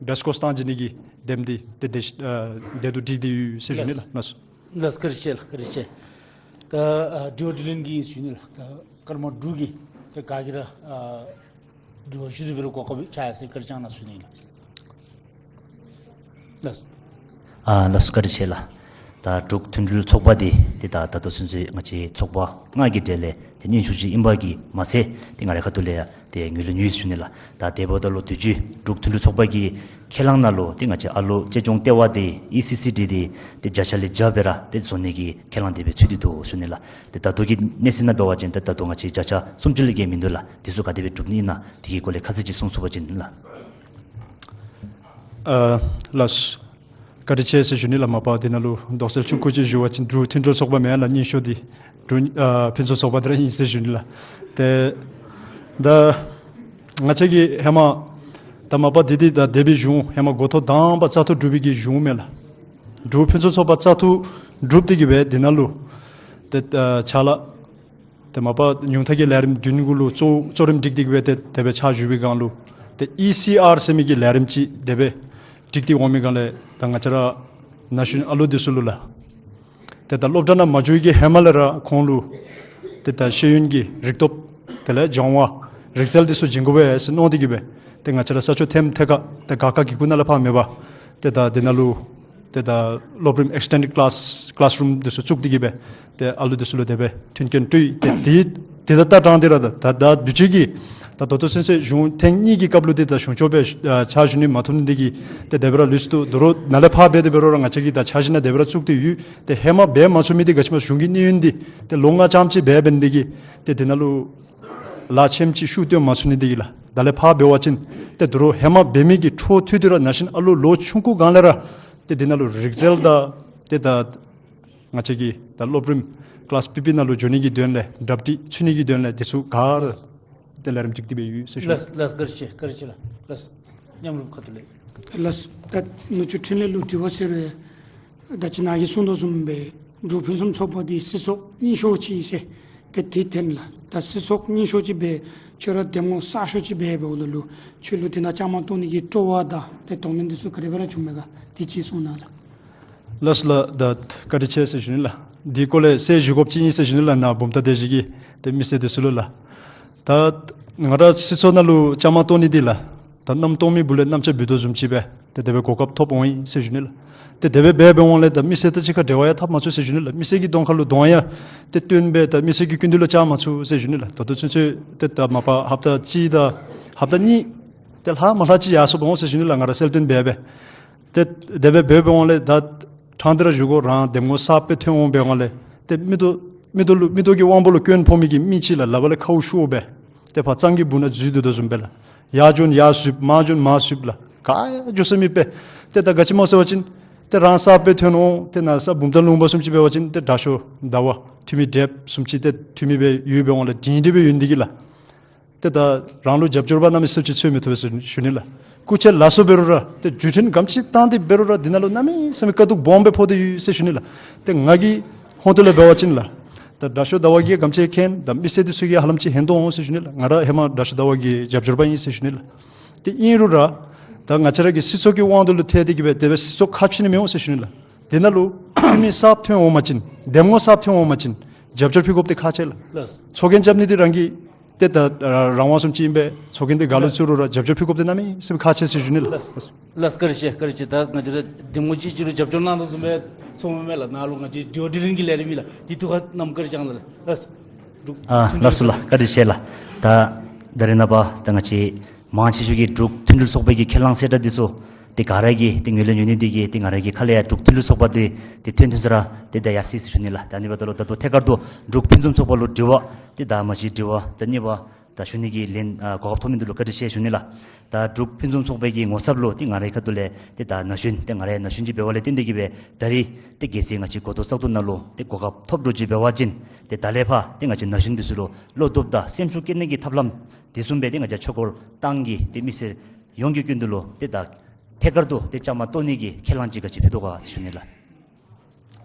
བེས་ཀོས་བཏང་བྱིན་ནི་གི་དེམ་འདི་ཏེ་དེ་ཨ་དེ་འདུག་སྒྲིག་སྟེ་ཡོད་ཟེར་ཞུ་ནི་ལགས། ལགས། ལགས་བཀའ་དྲིན་ཆེ་ལགས། བཀའ་དྲིན་ཆེ། ད་ཨ་དྲི་བ་དྲིས་ལན་གྱི་ཞུ་ནི་ལགས། ད་སྐར་མ་དྲུག་གི་ད་ག་གིས་ར་ཨ་དྲི་བ་ཞུ་ཚུགས་པའི་གོ་སྐབས་ཆགས་ཡར་སོ་ཡི། བཀའ་དྲིན་བསྐྱང་གནང་ཟེར་ཞུ་ནི་ལགས། ལགས། ཨ་ལགས་སོ། བཀའ་དྲིན་ཆེ་ལགས། ད་འབྲུག་མཐུན་འབྲེལ་ཚོགས་པ་འདི་ཏེ་ད་ད་ལྟོ་ཚུན་ཚོད་ང་བཅས་ཚོགས་པ་ལྔ་གི་གྲས་ལས་ཏེ་སྙན་ཤོས་ཅིག་ཨིན་པ་གིས་མ་ཚད་ཏེ་ང་རའི་ཁ་ཐུག་ལས་ཡང་ ཏེ་ངོས་ལེན་ཡོད་ཟེར་ཞུ་ནི་ལགས། ད་དེ་འབདཝ་ད་ལུ་དུས་ཅི་འབྲུག་མཐུན་འབྲེལ་ཚོགས་པ་གི་ཁས་བླངས་ནང་ལུ་ཏེ་ང་བཅས་ཨ་ལོ་གཅེས་སྐྱོང་ལྟེ་བ་འདི་ཨི་སི་སི་ཌི་འདི་ཏེ་བརྒྱ་ཆ་ལས་བརྒྱ་སྦེ་ར་ཏེ་བཟོ་ནི་གི་ཁས་བླངས་དེ་སྦེ་ཚུད་དེ་འདུག་ཟེར་ཞུ་ནི་ལགས། ཏེ་ད་ལྟོ་གི་གནས་ཚུལ་ནང་འབད་བ་ཅིན་ཏེ་ད་ལྟོ་ང་བཅས་བརྒྱ་ཆ་སུམ་ཅུ་ལས་བརྒལ་མིན་འདུག་ལགས། དེ་ཚུ་ག་དེ་སྦེ་གྲུབ་ནི་ཨིན་ན་དེ་གི་སྐོར་ལས་ཁ་གསལ་ཅིག་གསུང་ཚུགས་པ་ཅིན་ལགས། ཨ་ལགས། བཀའ་དྲིན་ཆེ་ཟེར་ཞུ་ནི་ལགས། མ་པ་འདི་ནང་ལུ་དོགས་སེལ་ཆུང་ཀུ་ཅིག་ཞུ་བ་ཅིན་འབྲུག་མཐུན་འབྲེལ་ཚོགས་པ་མེན་ལགས། རྙིང་ཤོས་འདི་འབྲུག་ཨ་ཕུན་སུམ་ཚོགས་པ་འདི་ར་ཨིན་ཟེར་ཞུ་ནི་ལགས། ཏེ་ད་ང་བཅས་ཀྱིས་ཧེ་མ་ད་མ་པ་འདི་འདི་ད་དེ་སྦེ་གཞུང་ཧེ་མ་འགོ་ཐོག་དང་པ་བཙག་འཐུ་གྲུབ་པའི་གི་གཞུང་མས་ལགས། འབྲུག་ཕུན་སུམ་ཚོགས་པ་བཙག་འཐུ་གྲུབ་སྟེ་གི་སྦེ་འདི་ནང་ལུ་ཏེ་ཨ་ཕྱག་ལཱ་ཏེ་མ་པ་ཉུང་མཐའ་གི་ལས་རིམ་བདུན་གུ་ལུ་གཙོ་གཙོ་རིམ་སྒྲིག་སྟེ་གི་སྦེ་ཏེ་དེ་སྦེ་ཕྱག་ཞུ་བའི་སྒང་ལུ་ཏེ་ཨི་སི་ཨར་ཟེར་མི་གི་ལས་རིམ་ཅིག་དེ་སྦེ་སྒྲིག་སྟེ་འོང་མི་སྒང་ལས་ད་ང་བཅས་ར་ན་གཞོན་ཨ་ལོ་འདི་ཚུ་ལུ་ལགས། ཏེ་ད་སློབ་གྲྭ་ནང་མ་འགྱོ་བའི་གི་ཧེ་མ་ལས་ར་ཁོང་ལུ་ཏེ་ད་ཤེས་ཡོན་གྱི་རིག་སྟོབས་དེ་ལས་སྦྱང་བ་རིག་རྩལ་འདི་ཚུ་སྦྱང་དགོ་པས་ཟེར་མནོ་སྟེ་གི་སྦེ་ཏེ་ང་བཅས་ར་ས་ཕྱོགས་ཐེམ་ཐེ་ཀ་ཏེ་ག་ཁ་གི་གུ་ནང་ལས་ཕར་མེད་པར་ཏེ་ད་འདི་ནང་ལུ་ཏེ་ད་སློབ་རིམ་ཨེགསི་ཊེན་ཌེཌ་ཀི་ལཱསི་ཀི་ལཱསི་རུམ་འདི་ཚུ་བཙུགས་ཏེ་གི་སྦེ་ཏེ་ཨ་ལོ་འདི་ཚུ་ལུ་དེ་སྦེ་མཐུན་རྐྱེན་སྤྲོད་ཏེ་དེ་དེ་ད་ལྟ་དྲང་སྟེ་ར་ད་ད་ད་དུས་ཅི་གི་ད་ད་ལྟོ་ཚུན་ཚོད་གཞུང་ཐེངས་གཉིས་ཀྱི་སྐབས་ལུ་ཏེ་ད་གཞུང་ཕྱོགས་སྦེ་ཨ་ཕྱག་ཞུ་ནི་མ་ཐོབ་ནི་འདི་གིས་ཏེ་དེ་སྦེ་ར་ལུས་སུ་དོ་རུང་ནཱ་ལས་ཕར་འབད་དེ་འབད་རུང་ར་ང་བཅས་ཀྱིས་ད་འཆར་གཞི་ནང་དེ་སྦེ་ར་བཙུགས་ཏེ་ཡོད། ཏེ་ཧེ་མ་འབད་མ་ཚུགས་མི་འདི་ག་ཅི་སྨོ་གཞུང་གི་གནས་ཡུན་འདི་ཏེ་ལོ་ལྔ་ཙམ་ཅིག་འབད་འབད་ནི་འདི་གིས་ཏེ་འདི་ནང་ལུ་ལཱ་ཆེམ་ཅིག་ཤུགས་བཏོན་མ་ཚུགས་ནི་འདི་གིས་ལགས། ད་ལས་ཕར་འབད་བ་ཅིན་ཏེ་དོ་རུང་ཧེ་མ་འབད་མི་གི་འཕྲོ་མཐུད་དེ་ར་ན་གཞོན་ཨ་ལོ་ལོ་ཆུང་ཀུ་སྒང་ལས་ར་ཏེ་འདི་ནང་ལུ་རིག་རྩལ་དང་ཏེ་ད་ང་བཅས་ཀྱི་ད་སློབ་རིམ་ཀི་ལཱསི་པི་པི་ནང་ལུ་འགྱོ་ནི་གི་དོན་ལས་གྲ་སྒྲིག་ཚུད་ནི་གི་དོན་ལས་འདི་ཚུ་ག་ར་ཏེ་ལས་རིམ་སྒྲིག་སྟེ་སྦེ་ཡོད་ཟེར་ཞུ། ལགས་ལགས། བཀའ་དྲིན་ཆེ། བཀའ་དྲིན་ཆེ་ལགས། ལགས། མཉམ་རུབ་ཁ་ཐུག་ལས། ལགས། ད་ནུ་གཅུང་འཕྲིན་ལས་ལུ་དྲི་བ་ཟེར་བའི་ད་ཅི་ནཱ་གིས་གསུངས་དོ་བཟུམ་སྦེ་འབྲུག་ཕུན་སུམ་ཚོགས་པ་འདི་སྲིད་ཚོགས་རྙིང་ཤོས་ཅིག་ཨིན་ཟེར། ཏེ་དེ་ཐོན་ལགས། ད་སྲིད་ཚོགས་རྙིང་ཤོས་ཅིག་སྦེ་ཁྱོད་ར་འདེམས་ངོ་གསར་ཤོས་ཅིག་སྦེ་འབདཝ་ད་ལུ་ཁྱོད་ལུ་དེ་ནང་བཅའ་མར་གཏོགས་ནི་གི་སྤྲོ་བ་དང་ཏེ་དོགས་གནད་འདི་ཚུ་ག་དེ་སྦེ་ར་བྱུང་མས་ག་དེ་ཅིག་གསུང་གནང་ལགས། ལགས་སོ་ལགས། ད་བཀའ་དྲིན་ཆེ་ཟེར་ཞུ་ནི་ལགས། འདི་སྐོར་ལས་གསལ་ཞུ་དགོཔ་ཅིག་ཨིན་ཟེར་ཞུ་ནི་ལགས། ནཱ་བུམ་ཐང་སྡེ་བཞི་གི་ཏེ་མི་སེར་འདི་ཚུ་ལུ་ལགས། ད་ང་ར་སྲིད་ཚོགས་ནང་ལུ་བཅའ་མར་གཏོགས་ནི་འདི་ལགས། ད་གནམ་སྟོང་མི་སྦུག་ལས་གནམ་ལྕགས་འབུད་དོ་བཟུམ་ཅིག་སྦེ་ཏེ་དེ་སྦེ་གོ་སྐབས་ཐོབ་འོང་ཡི་ཟེར་ཞུ་ནི་ལགས། ཏེ་དེ་སྦེ་འབད་འབད་འོང་ལས་ད་མི་སེར་དང་གཅིག་ཁར་འབྲེལ་བ་ཡང་འཐབ་མ་ཚུགས་ཟེར་ཞུ་ནི་ལགས། མི་སེར་གྱི་གདོང་ཁ་ལུ་གདོང་ཡང་ཏེ་སྟོན་སྦེ་ད་མི་སེར་གྱི་སྐུ་མདུན་ལུ་བཅར་མ་ཚུགས་ཟེར་ཞུ་ནི་ལགས། ད་ལྟོ་ཚུན་ཚོད་ཏེ་ད་མ་པ་ཧབ་ཏ་གཅིག་དང་ཧབ་ཏ་གཉིས་ཏེ་ལྷག་མ་ལྷག་ཅིག་ཡར་སོང་འོང་ཟེར་ཞུ་ནི་ལགས། ང་ར་གསལ་སྟོན་འབད་སྦེ། ཏེ་དེ་སྦེ་འབད་འབད་འོང་ལས་ད་དྲང་སྟེ་ར་ཞུ་དགོ། རང་འདེམས་ངོ་གསརཔ་སྦེ་ཐོན་འོང་འབད་འོང་ལས་ཏེ་མིག་ཏོ་མིག་ཏོ་ལུ་མིག་ཏོ་གི་དབང་པོ་ལུ་སྐྱོན་ཕོག་མི་གི་མི་ཅིག་ལགས། ལག་པ་ལས་ཁཝ་ཤོར་སྦེ་ཏེ་ཕར་གཙང་གི་སྦུག་ནང་འཛུལ་སྡོད་དོ་བཟུམ་སྦེ་ལགས། ཡར་འགྱོ་ན་ཡར་འཛུལ་མར་འགྱོ་ན་མར་འཛུལ་ལགས། ག་ཡང་འགྱོ་ས་མེད་པས། ཏེ་ད་ག་ཅི་སྨོ་ཟེར་བ་ཅིན་ཏེ་རང་གསརཔ་སྦེ་ཐོན་འོང་། ཏེ་ནཱ་ས་བུམ་ཐང་ལུང་པ་བཟུམ་ཅིག་འབད་བ་ཅིན་ཏེ་དྲག་ཤོས་ཟླ་བ་འཐུས་མི་བགྲེསཔ་བཟུམ་ཅིག་ཏེ་འཐུས་མི་སྦེ་ཡོདཔ་འབད་འོང་ལས་སྒྲིང་སྒྲི་སྦེ་ཡོད་ནི་འདི་གིས་ལགས། ཏེ་ད་རང་ལུ་རྒྱབ་སྐྱོར་པ་གནམ་མེད་ས་མེད་ཅིག་འཚོལ་མི་ཐོབ་པས་ཟེར་ཞུ་ནི་ལགས། སྐུ་ཚེ་ལ་སོགས་འབད་རུང་ར་ཏེ་བརྒྱུད་འཕྲིན་ག་དེམ་ཅིག་བཏང་སྟེ་འབད་རུང་ར་འདི་ནང་ལུ་གནམ་མེད་ས་མེད་དཀའ་སྡུག་སྦོམ་སྦེ་ཕོག་སྟེ་ཡོད་ཟེར་ཞུ་ནི་ལགས། ཏེ་ང་གི་ཧོང་ཏོ་ལས་འབད་བ་ཅིན་ལགས། ད་དྲག་ཤོས་ཟླ་བ་གིས་ག་དེམ་ཅིག་མཁྱེན། ད་མི་སེར་འདི་ཚུ་གིས་ཧ་ལམ་ཅིག་ཧན་དོ་འོང་ཟེར་ཞུ་ནི་ལགས། ང་ར་ཧེ་མ་དྲག་ཤོས་ཟླ་བ་གི་རྒྱབ་སྐྱོར་པ་ཨིན་ཟེར་ཞུ་ནི་ལགས། ཏེ་ཨིན་རུང་ར་ད་ང་བཅས་ར་གི་སྲིད་ཚོགས་ཀྱི་དབང་དུ་ལུ་ཐལ་ཏེ་གི་སྦེ་དེ་སྦེ་སྲིད་ཚོགས་ཁ་ཕྱེ་ནི་མི་འོང་ཟེར་ཞུ་ནི་ལགས། དེ་ནང་ལུ་འཐུས་མི་གསརཔ་ཐོན་འོང་པ་ཅིན་འདེམས་ངོ་གསརཔ་ཐོན་འོང་པ་ཅིན་རྒྱབ་སྐྱོར་ཕུལ་དགོཔ་འདི་ཁག་ཆེ་ལགས། ལགས། ཚོགས་རྒྱན་རྐྱབ་ནི་འདི་རང་གི་ཏེ་ད་རང་དབང་བཟུམ་ཅིག་ཨིན་པས། ཚོགས་རྒྱན་འདི་ག་ལུ་བཙུགས་རུང་ར་རྒྱབ་སྐྱོར་ཕུལ་དགོཔ་འདི་གནམ་མེད་ས་མེད་ཁག་ཆེ་ཟེར་ཞུ་ནི་ལགས། ལགས། ལགས། བཀའ་དྲིན་ཆེ། བཀའ་དྲིན་ཆེ། ད་ང་བཅས་ར་འདེམས་ངོ་གཅིག་གཅིག་ལུ་རྒྱབ་སྐྱོར་གནང་དོ་བཟུམ་སྦེ་ཚོརཝ་མས་ལགས། ནཱ་ལུ་ང་བཅས་དྲི་བ་དྲིས་ལན་གྱི་ལས་རིམ་ཨིན་ལགས། དེ་ཐུགས་ཁར་བསྣམས་བཀའ་དྲིན་བསྐྱང་གནང་ལགས། ལགས། ཨ་ལགས་སོ་ལགས། བཀའ་དྲིན་ཆེ་ལགས། ད་ད་རེས་ནངས་པ་ད་ང་བཅས་མང་ཆེ་ཤོས་ཀྱིས་འབྲུག་མཐུན་འབྲེལ་ཚོགས་པའི་གི་ཁས་བླངས་གསལ་བསྒྲགས་འདི་ཚུ་ཏེ་ག་ར་གིས་ཏེ་ངོས་ལེན་ཡོད་ནི་འདི་གིས་ཏེ་ང་ར་གི་ཁ་ལས་ཡང་འབྲུག་མཐུན་འབྲེལ་ཚོགས་པ་འདི་ཏེ་ཐོན་ཐོན་ས་ར་ཏེ་ད་ཡར་སོ་ཡི་ཟེར་ཞུ་ནི་ལགས། ད་ཨ་ནི་འབདཝ་ད་ལུ་ད་ལྟོ་ཐད་ཀར་དུ་འབྲུག་ཕུན་སུམ་ཚོགས་པ་ལུ་དྲི་བ་ཏེ་ད་མ་གཞི་དྲི་བ་ད་གཉིས་པ་ད་ཞུ་ནི་གི་ལན་ཨ་གོ་སྐབས་ཐོབ་མི་འདི་ལུ་བཀའ་དྲིན་ཆེ་ཞུ་ནི་ལགས། ད་འབྲུག་ཕུན་སུམ་ཚོགས་པའི་གི་ངོ་ཚབ་ལུ་ཏེ་ང་རའི་ཁ་ཐུག་ལས་ཏེ་ད་ན་གཞོན་ཏེ་ང་ར་ཡང་ན་གཞོན་ཅིག་འབདཝ་ལས་བརྟེན་ཏེ་གི་སྦེ་ད་རིས་ཏེ་གལ་སྲིད་ང་བཅས་གོ་ཐོག་བཙག་འཐུ་ནང་ལུ་ཏེ་གོ་སྐབས་ཐོབ་འགྱོ་ཅིག་འབད་བ་ཅིན་ཏེ་ད་ལས་ཕར་ཏེ་ང་བཅས་ན་གཞོན་འདི་ཚུ་ལུ་བློ་སྟོབས་དང་སེམས་ཤུགས་བསྐྱེད་ནི་གི་ཐབས་ལམ་དེ་བཟུམ་སྦེ་ཏེ་ང་བཅས་ཆོས་འཁོར་ཏང་གི་ཏེ་མི་སེར་ཡོངས་ཀྱི་སྐྱིད་སྡུག་ལུ་ཏེ་ད་ཐད་ཀར་དུ་ཏེ་བཅའ་མར་གཏོགས་ནི་གི་ཁས་བླངས་ཅིག་ག་ཅི་ཕུལ་དོ་ག་ཟེར་ཞུ་ནི་ལགས།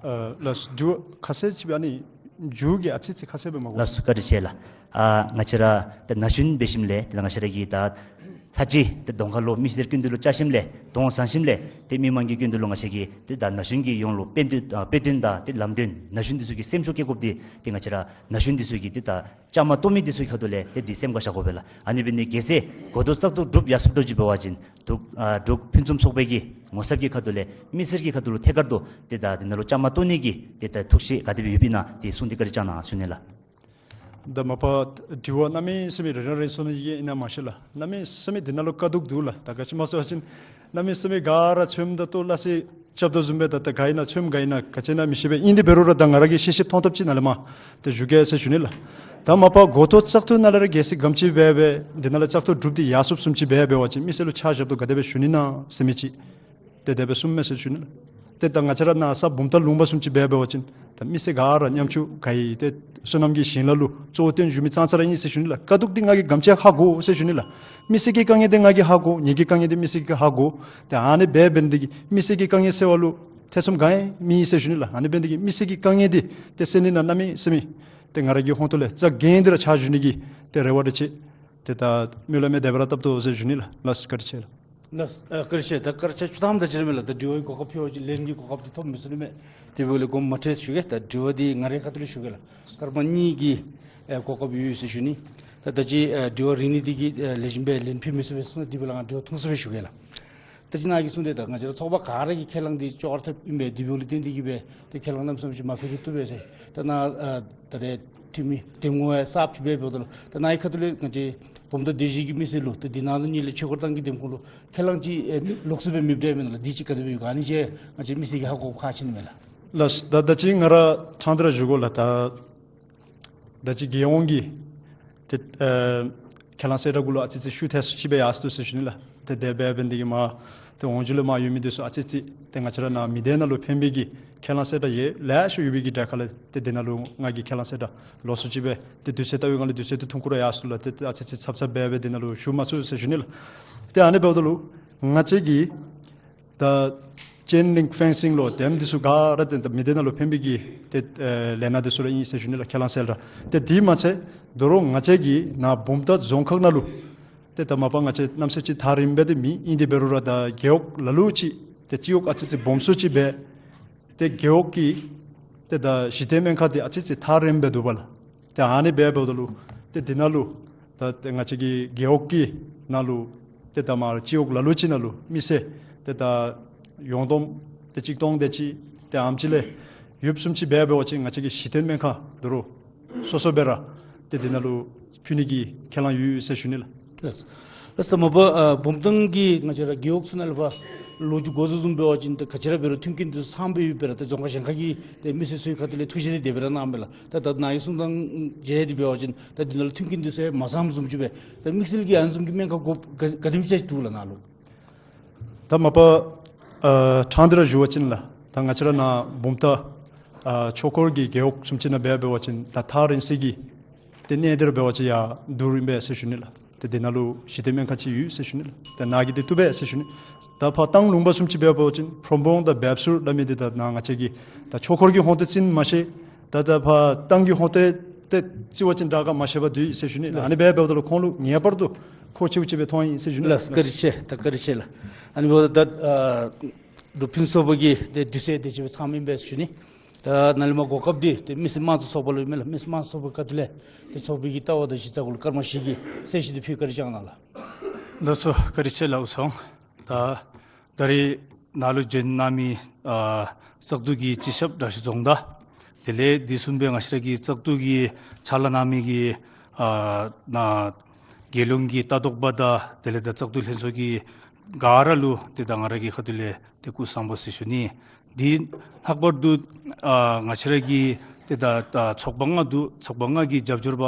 ཨ་ལགས་སོ། དྲི་བ་ཁ་གསལ་ཅིག་ཨ་ནི་མཇུག་གི་ཨ་ཙི་ཙི་ཁ་གསལ་སྦེ་མ་གོ། ལགས་སོ། བཀའ་དྲིན་ཆེ་ལགས། ཨ་ང་བཅས་ར་ཏེ་ན་གཞོན་འབད་ཞིནམ་ལས་ཏེ་ང་བཅས་ར་གི་ད་ཚར་གཅིག་ཏེ་གདོང་ཁ་ལུ་མི་སེར་སྐྱིད་སྡུག་ལུ་བཅར་ཞིནམ་ལས་གདོང་བཟང་ཞིནམ་ལས་ཏེ་མི་མང་གི་སྐྱིད་སྡུག་ལུ་ང་བཅས་ཀྱིས་ཏེ་ད་ན་གཞོན་གྱི་ཡོངས་ལུ་དཔེ་སྟོན་ཨ་དཔེ་སྟོན་དང་ཏེ་ལམ་སྟོན་ན་གཞོན་འདི་ཚུ་གི་སེམས་ཤུགས་བསྐྱེད་དགོཔ་འདི་ཏེ་ང་བཅས་ར་ན་གཞོན་འདི་ཚུ་གིས་ཏེ་ད་བཅའ་མར་གཏོགས་མི་འདི་ཚུ་གི་ཁ་ཐུག་ལས་ཏེ་འདི་སེམས་ཁར་བཞག་དགོ་པས་ལགས། ཨ་ནི་འབད་ནི་གལ་སྲིད་གོ་ཐོག་བཙག་འཐུ་གྲུབ་ཡར་སོང་འགྱོ་ཅིག་འབད་བ་ཅིན་འབྲུག་ཨ་འབྲུག་ཕུན་སུམ་ཚོགས་པའི་གི་ངོ་ཚབ་ཀྱི་ཁ་ཐུག་ལས་མི་སེར་གྱི་ཁ་ཐུག་ལུ་ཐད་ཀར་དུ་ཏེ་ད་འདི་ནང་ལུ་བཅའ་མར་གཏོགས་ནི་གི་ཏེ་ད་ཐུགས་བཞེད་ག་དེ་སྦེ་ཡོདཔ་ཨིན་ན་ཏེ་གསུངས་ཏེ་བཀའ་དྲིན་བསྐྱང་གནང་ཞུ་ནི་ལགས། ད་མ་པ་དྲི་བ་གནམ་མེད་ས་མེད་རེ་རང་རེ་སོང་ནི་ཨིན་ན་མ་ཤེས་ལགས། གནམ་མེད་ས་མེད་འདི་ནང་ལུ་དཀའ་སྡུག་འདུག་ལགས། ད་ག་ཅི་སྨོ་ཟེར་བ་ཅིན་གནམ་མེད་ས་མེད་ག་ར་ཚོདམ་དང་ལྟོ་སླ་བསྲེ་རྐྱབ་དོ་བཟུམ་སྦེ་ད་ད་ག་ཨིན་ན་ཚོདམ་ག་ཨིན་ན་ག་ཅི་ཨིན་ན་མི་ཤེས་པས། ཨིན་དེ་འབད་རུང་ར་ད་ང་ར་གིས་ཤེས་ཤེསཔ་མཐོང་ཐངས་ཅིག་ནང་ལས་མར་ཏེ་ཞུ་གེ་ཟེར་ཞུ་ནི་ལགས། ད་མ་པ་འགོ་ཐོག་བཙག་འཐུ་ནང་ལས་ར་གལ་སྲིད་ག་དེམ་ཅིག་འབད་འབད་འདི་ནང་ལས་བཙག་འཐུ་གྲུབ་སྟེ་ཡར་སོངམ་བཟུམ་ཅིག་འབད་འབད་བ་ཅིན་མི་སེར་ལུ་ཕྱག་ཞབས་ཏོག་ག་དེ་སྦེ་ཞུ་ནི་ན་ཟེར་མི་ཅིག་ཏེ་དེ་སྦེ་གསུངམ་མས་ཟེར་ཞུ་ནི་ལགས། ཏེ་ད་ང་བཅས་ར་ནཱ་ས་བུམ་ཐང་ལུང་པ་བཟུམ་ཅིག་འབད་འབད་བ་ཅིན་ད་མི་སེར་ག་ར་ཉམ་ཆུང་ག་ཡི་ཏེ་བསོད་ནམས་ཀྱི་ཞིང་ལཱ་ལུ་གཙོ་བོ་བཏོན་བཞུགས་མི་ཙང་ཙ་ར་ཨིན་ཟེར་ཞུ་ནི་ལགས། དཀའ་སྡུག་འདི་ང་གིས་ག་དེམ་ཅིག་ཧ་གོ་ཟེར་ཞུ་ནི་ལགས། མི་སེར་གྱི་དཀའ་ངལ་འདི་ང་གིས་ཧ་གོ། ངེ་གི་དཀའ་ངལ་འདི་མི་སེར་གྱིས་ཧ་གོ། ཏེ་ཨ་ནི་འབད་འབད་ནི་འདི་གིས་མི་སེར་གྱི་དཀའ་ངལ་སེལ་བ་ལུ་ཐེ་ཚོམ་ག་ཡང་མེད་ཟེར་ཞུ་ནི་ལགས། ཨ་ནི་འབད་ནི་འདི་གིས་མི་སེར་གྱི་དཀའ་ངལ་འདི་ཏེ་སེལ་ནི་ནང་གནམ་མེད་ས་མེད་ཏེ་ང་ར་གི་ཧོངས་ཐོག་ལས་རྩ་འགེངས་ཏེ་ར་ཕྱག་ཞུ་ནི་གི་ཏེ་རེ་བ་རེ་ཆེ། ཏེ་ད་སྨོན་ལམ་ཡང་དེ་སྦེ་ར་བཏབ་དོ་ཟེར་ཞུ་ནི་ལགས། ལགས་སོ། བཀའ་དྲིན་ཆེ་ལགས། ལགས། ཨ་བཀའ་དྲིན་ཆེ། ད་སྐར་ཆ་བཅུ་ཐམ་དེ་ཅིག་ར་མས་ལགས། ད་དྲི་བའི་གོ་སྐབས་ཕུལ་བ་ཅིན་ལན་གྱི་གོ་སྐབས་འདི་ཐོབ་མི་ཚུགས་ནི་མས། དེ་འབདཝ་ལས་དགོངསམ་མ་ཁྲེལ་ཞུ་གེ། ད་དྲི་བ་འདི་ང་རའི་ཁ་ཐུག་ལས་ཞུ་གེ་ལགས། སྐར་མ་གཉིས་ཀྱི་ཨེ་གོ་སྐབས་ཡོད་ཟེར་ཞུ་ནི། ད་ད་ཅི་ཨེ་དྲི་བ་རིང་ནི་འདི་གིས་ཨེ་ལེགས་ཤོམ་སྦེ་ལན་ཕུལ་མི་ཚུགས་པས་གསུངས་ནུག། དེ་འབདཝ་ལས་ང་དྲི་བ་ཐུང་ས་སྦེ་ཞུ་གེ་ལགས། ད་ཅི་ནཱ་གིས་གསུངས་ཏེ་ད་ང་བཅས་ར་ཚོགས་པ་ག་ར་གི་ཁས་བླངས་འདི་ཅོག་ར་འཐདཔ་ཨིན་པས། དེ་འབདཝ་ལས་བརྟེན་ཏེ་གིས་སྦེ་ཏེ་ཁས་བླངས་གནམ་མེད་ས་མེད་ཅིག་མ་ཕུལ་རུང་བཏུབ་པས་ཟེར། ད་ནཱ་ཨ་ད་རེས་འཐུས་མི་འདེམས་ངོ་ཡང་གསརཔ་ཅིག་འབད་འབདཝ་ད་ལུ་ད་ནཱ་གི་ཁ་ཐུག་ལས་ང་བཅས་བུམ་ཐང་སྡེ་བཞི་གི་མི་སེར་ལུ་ད་འདི་ནང་ལུ་ནི་ལས་ཆོས་འཁོར་ཏང་གི་འདེམས་ཁོངས་ལུ་ཁས་བླངས་ཅིག་ཨེ་ལོགས་སུ་སྦེ་མེདཔ་འདྲས་མེན་ན་ལགས། འདི་ཅིག་ག་དེ་སྦེ་ཡོད་ག་ཨ་ནི་ཅིག་ང་བཅས་མི་སེར་གྱིས་ཧ་གོ་ཁག་ཆེ་ནི་མས་ལགས། ལགས། ད་ད་ཅི་ང་ར་ཕྲང་སྟེ་ར་ཞུ་དགོ་ལགས། ད་ད་ཅི་རྒྱལ་ཡོངས་ཀྱི་ཏེ་ཨེ་ཁས་བླངས་གསལ་བསྒྲགས་གུ་ལུ་ཨ་ཙི་ཙི་ཤུགས་ཐེབས་སུ་ཅིག་སྦེ་ཡར་སོ་ཟེར་ཞུ་ནི་ལགས། ཏེ་དེ་སྦེ་འབད་ནི་འདི་གིས་མར་ཏེ་འོག་འཇུག་ལས་མར་ཡོད་མི་འདི་ཚུ་ཨ་ཙི་ཙི་ཏེ་ང་བཅས་ར་ནཱ་མི་སྡེ་ནང་ལུ་ཕན་པའི་གི་ཁས་བླངས་གསལ་བསྒྲགས་ཡང་ལེ་ཤ་ཡོད་པའི་གི་གྲས་ཁར་ལས་ཏེ་འདི་ནང་ལུ་ང་གིས་ཁས་བླངས་གསལ་བསྒྲགས་ལོགས་སུ་ཅིག་སྦེ་ཏེ་དུས་ཚོད་བལྟ་བའི་སྒང་ལས་དུས་ཚོད་འདི་ཐུང་ཀུ་ར་ཡར་སོ་ལགས། ཏེ་ཨ་ཙི་ཙི་ཚབ་ཚབ་སྦེ་སྦེ་འདི་ནང་ལུ་ཞུ་མ་ཚུགས་ཟེར་ཞུ་ནི་ལགས། ཏེ་ཨ་ནི་འབདཝ་ད་ལུ་ང་བཅས་ཀྱིས་ད་ཅེན་ལིང་ཕེན་སིང་ལོ་དེམ་འདི་ཚུ་ག་ར་ཏེ་ད་མི་སྡེ་ནང་ལུ་ཕན་པའི་གི་ཏེ་ཨེ་ལས་སྣ་འདི་ཚུ་ར་ཨིན་ཟེར་ཞུ་ནི་ལགས། ཁས་བླངས་གསལ་བསྒྲགས། ཏེ་དེ་མ་ཚད་དོ་རུང་ང་བཅས་ཀྱིས་ནཱ་བུམ་ཐང་རྫོང་ཁག་ནང་ལུ་ཏེ་ད་མ་པ་ང་བཅས་གནམ་མེད་ས་མེད་ཅིག་ཐག་རིངམོ་སྦེ་འདི་མེད། ཨིན་དེ་འབད་རུང་ར་ད་རྒེད་འོག་ལ་ལུ་ཅིག་ཏེ་སྤྱི་འོག་ཨ་ཙི་ཙི་སྦོམ་སུ་ཅིག་སྦེ་ཏེ་རྒེད་འོག་གི་ཏེ་ད་གཞི་རྟེན་སྨན་ཁང་འདི་ཨ་ཙི་ཙི་ཐག་རིངམོ་སྦེ་འདུག་པ་ལགས། ཏེ་ཨ་ནི་སྦེ་འབདཝ་ད་ལུ་ཏེ་འདི་ནང་ལུ་ད་ཏེ་ང་བཅས་ཀྱི་རྒེད་འོག་གི་ནང་ལུ་ཏེ་ད་མར་སྤྱི་འོག་ལ་ལུ་ཅིག་ནང་ལུ་མི་སེར་ཏེ་ད་ཡོངས་བསྡོམས་ཏེ་གཅིག་སྟོང་དེ་ཅིག་ཏེ་ཨ་ནེམ་ཅིག་ལས་ཡོདཔ་བཟུམ་ཅིག་སྦེ་འབད་བ་ཅིན་ང་བཅས་ཀྱི་གཞི་རྟེན་སྨན་ཁང་དོ་རུང་སོ་སོ་སྦེ་ར་ཏེ་འདི་ནང་ལུ་ཕུལ་ནི་གི་ཁས་བླངས་ཡོད་ཟེར་ཞུ་ནི་ལགས། ལགས། ལགས་སོ། ད་མ་པ་ཨ་བུམ་ཐང་གི་ང་བཅས་ར་རྒེད་འོག་ཚུ་ནང་ལས་ཕར་ལོ་རྒྱུས་གོ་དོ་བཟུམ་འབད་བ་ཅིན་ད་ག་ཅི་ར་འབད་རུང་མཐུན་རྐྱེན་འདི་ཚུ་ཚངམ་སྦེ་ཡོད་པས་ལགས། ཏེ་རྫོང་ཁག་གཞན་ཁ་གི་ཏེ་མི་སེར་ཚུ་གི་ཁ་ཐུག་ལས་ཐུགས་བཞེད་འདི་དེ་སྦེ་ར་གནངམ་མས་ལགས། ད་ད་ནཱ་གིས་གསུང་ཐངས་བྱས་ཏེ་འབད་བ་ཅིན་ད་འདི་ནང་ལུ་མཐུན་རྐྱེན་འདི་ཚུ་ཡང་མ་ཚངམ་བཟུམ་ཅིག་སྦེ་ད་དམིགས་བསལ་གྱི་ཨ་ནི་བཟུམ་གྱི་སྨན་ཁང་དགོཔ་ག་ག་དེམ་ཅིག་འདུག་ལགས་ནཱ་ལུ། ད་མ་པ་ཨ་ཕྲང་སྟེ་ར་ཞུ་བ་ཅིན་ལགས། ད་ང་བཅས་ར་ནཱ་བུམ་ཐང་ཨ་ཆོས་འཁོར་གྱི་རྒེད་འོག་བཟུམ་ཅིག་ནང་སྦེ་འབད་བ་ཅིན་ད་ཐག་རིང་ས་གི་ཏེ་གནས་འདི་ར་འབད་བ་ཅིན་ཡར་སྡུག་རུ་ཨིན་པས་ཟེར་ཞུ་ནི་ལགས། ཏེ་འདི་ནང་ལུ་གཞི་རྟེན་སྨན་ཁང་ཅིག་ཡོད་ཟེར་ཞུ་ནི་ལགས། ཏེ་ནཱ་གིས་འདི་བཏུབ་པས་ཟེར་ཞུ་ནི། ད་ཕར་ཏང་ལུང་པ་བཟུམ་ཅིག་འབད་བ་ཅིན་ཕྲོམ་བོང་དང་བེབ་སུར་སླབ་མི་འདི་ད་ནཱ་ང་བཅས་ཀྱི་ད་ཆོས་འཁོར་གྱི་ཧོངས་ཏེ་རྩིས་མ་ཤེས། ད་ད་ཕར་ཏང་གི་ཧོངས་ཏེ་ཏེ་རྩིས་པ་ཅིན་དྲག་ག་མ་ཤེས་པར་འདུག་ཟེར་ཞུ་ནི་ལགས། ཨ་ནི་སྦེ་འབདཝ་ད་ལུ་ཁོང་ལུ་ངེས་པར་དུ་མཁོ་ཆེཝ་ཅིག་སྦེ་མཐོང་ཡི་ཟེར་ཞུ་ནི་ལགས། ལགས། བཀའ་དྲིན་ཆེ། ད་བཀའ་དྲིན་ཆེ་ལགས། ཨ་ནི་འབདཝ་ད་ཨ་འབྲུག་ཕུན་སུམ་ཚོགས་པ་གི་ཏེ་དུས་ཚོད་དེ་ཅིག་སྦེ་ཚངམ་ཨིན་པས་ཟེར་ཞུ་ནི། ད་ནཱ་ལས་མར་གོ་སྐབས་འདི་ཏེ་མི་སེར་དམངས་གཙོའི་ཚོགས་པ་ལུ་ཨིན་མས་ལགས། མི་སེར་དམངས་གཙོའི་ཚོགས་པའི་ཁ་ཐུག་ལས་ཏེ་ཚོགས་པའི་གི་ལྟ་བ་དང་གཞི་རྩ་གུ་ལུ་སྐར་མ་བཞི་གི་གསལ་བཤད་འདི་ཕུལ་བཀའ་དྲིན་བསྐྱང་གནང་ལགས། ལགས་སོ། བཀའ་དྲིན་ཆེ་ལགས་འུ་ཚོ། ད་ད་རེས་ནཱ་ལུ་བྱོན་གནང་མི་ཨ་བཙག་འཐུ་གི་སྤྱི་ཁྱབ་དྲག་ཤོས་རྫོང་བདག་དེ་ལས་དེ་བཟུམ་སྦེ་ང་བཅས་ར་གི་བཙག་འཐུ་གི་ཕྱག་ལཱ་གནང་མི་གི་ཨ་ནཱ་རྒྱལ་ཡོངས་ཀྱི་ལྟ་རྟོག་པ་དང་དེ་ལས་ད་བཙག་འཐུ་ལྷན་ཚོགས་ཀྱི་ག་ར་ལུ་ཏེ་ད་ང་ར་གི་ཁ་ཐུག་ལས་ཏེ་སྐུ་གཟུགས་བཟང་པོ་ཟེར་ཞུ་ནི། དེ་ལྷག་པར་དུ་ཨ་ང་བཅས་ར་གི་ཏེ་ད་ད་ཚོགས་པ་ལྔ་འདུག། ཚོགས་པ་ལྔ་གི་རྒྱབ་སྐྱོར་པ་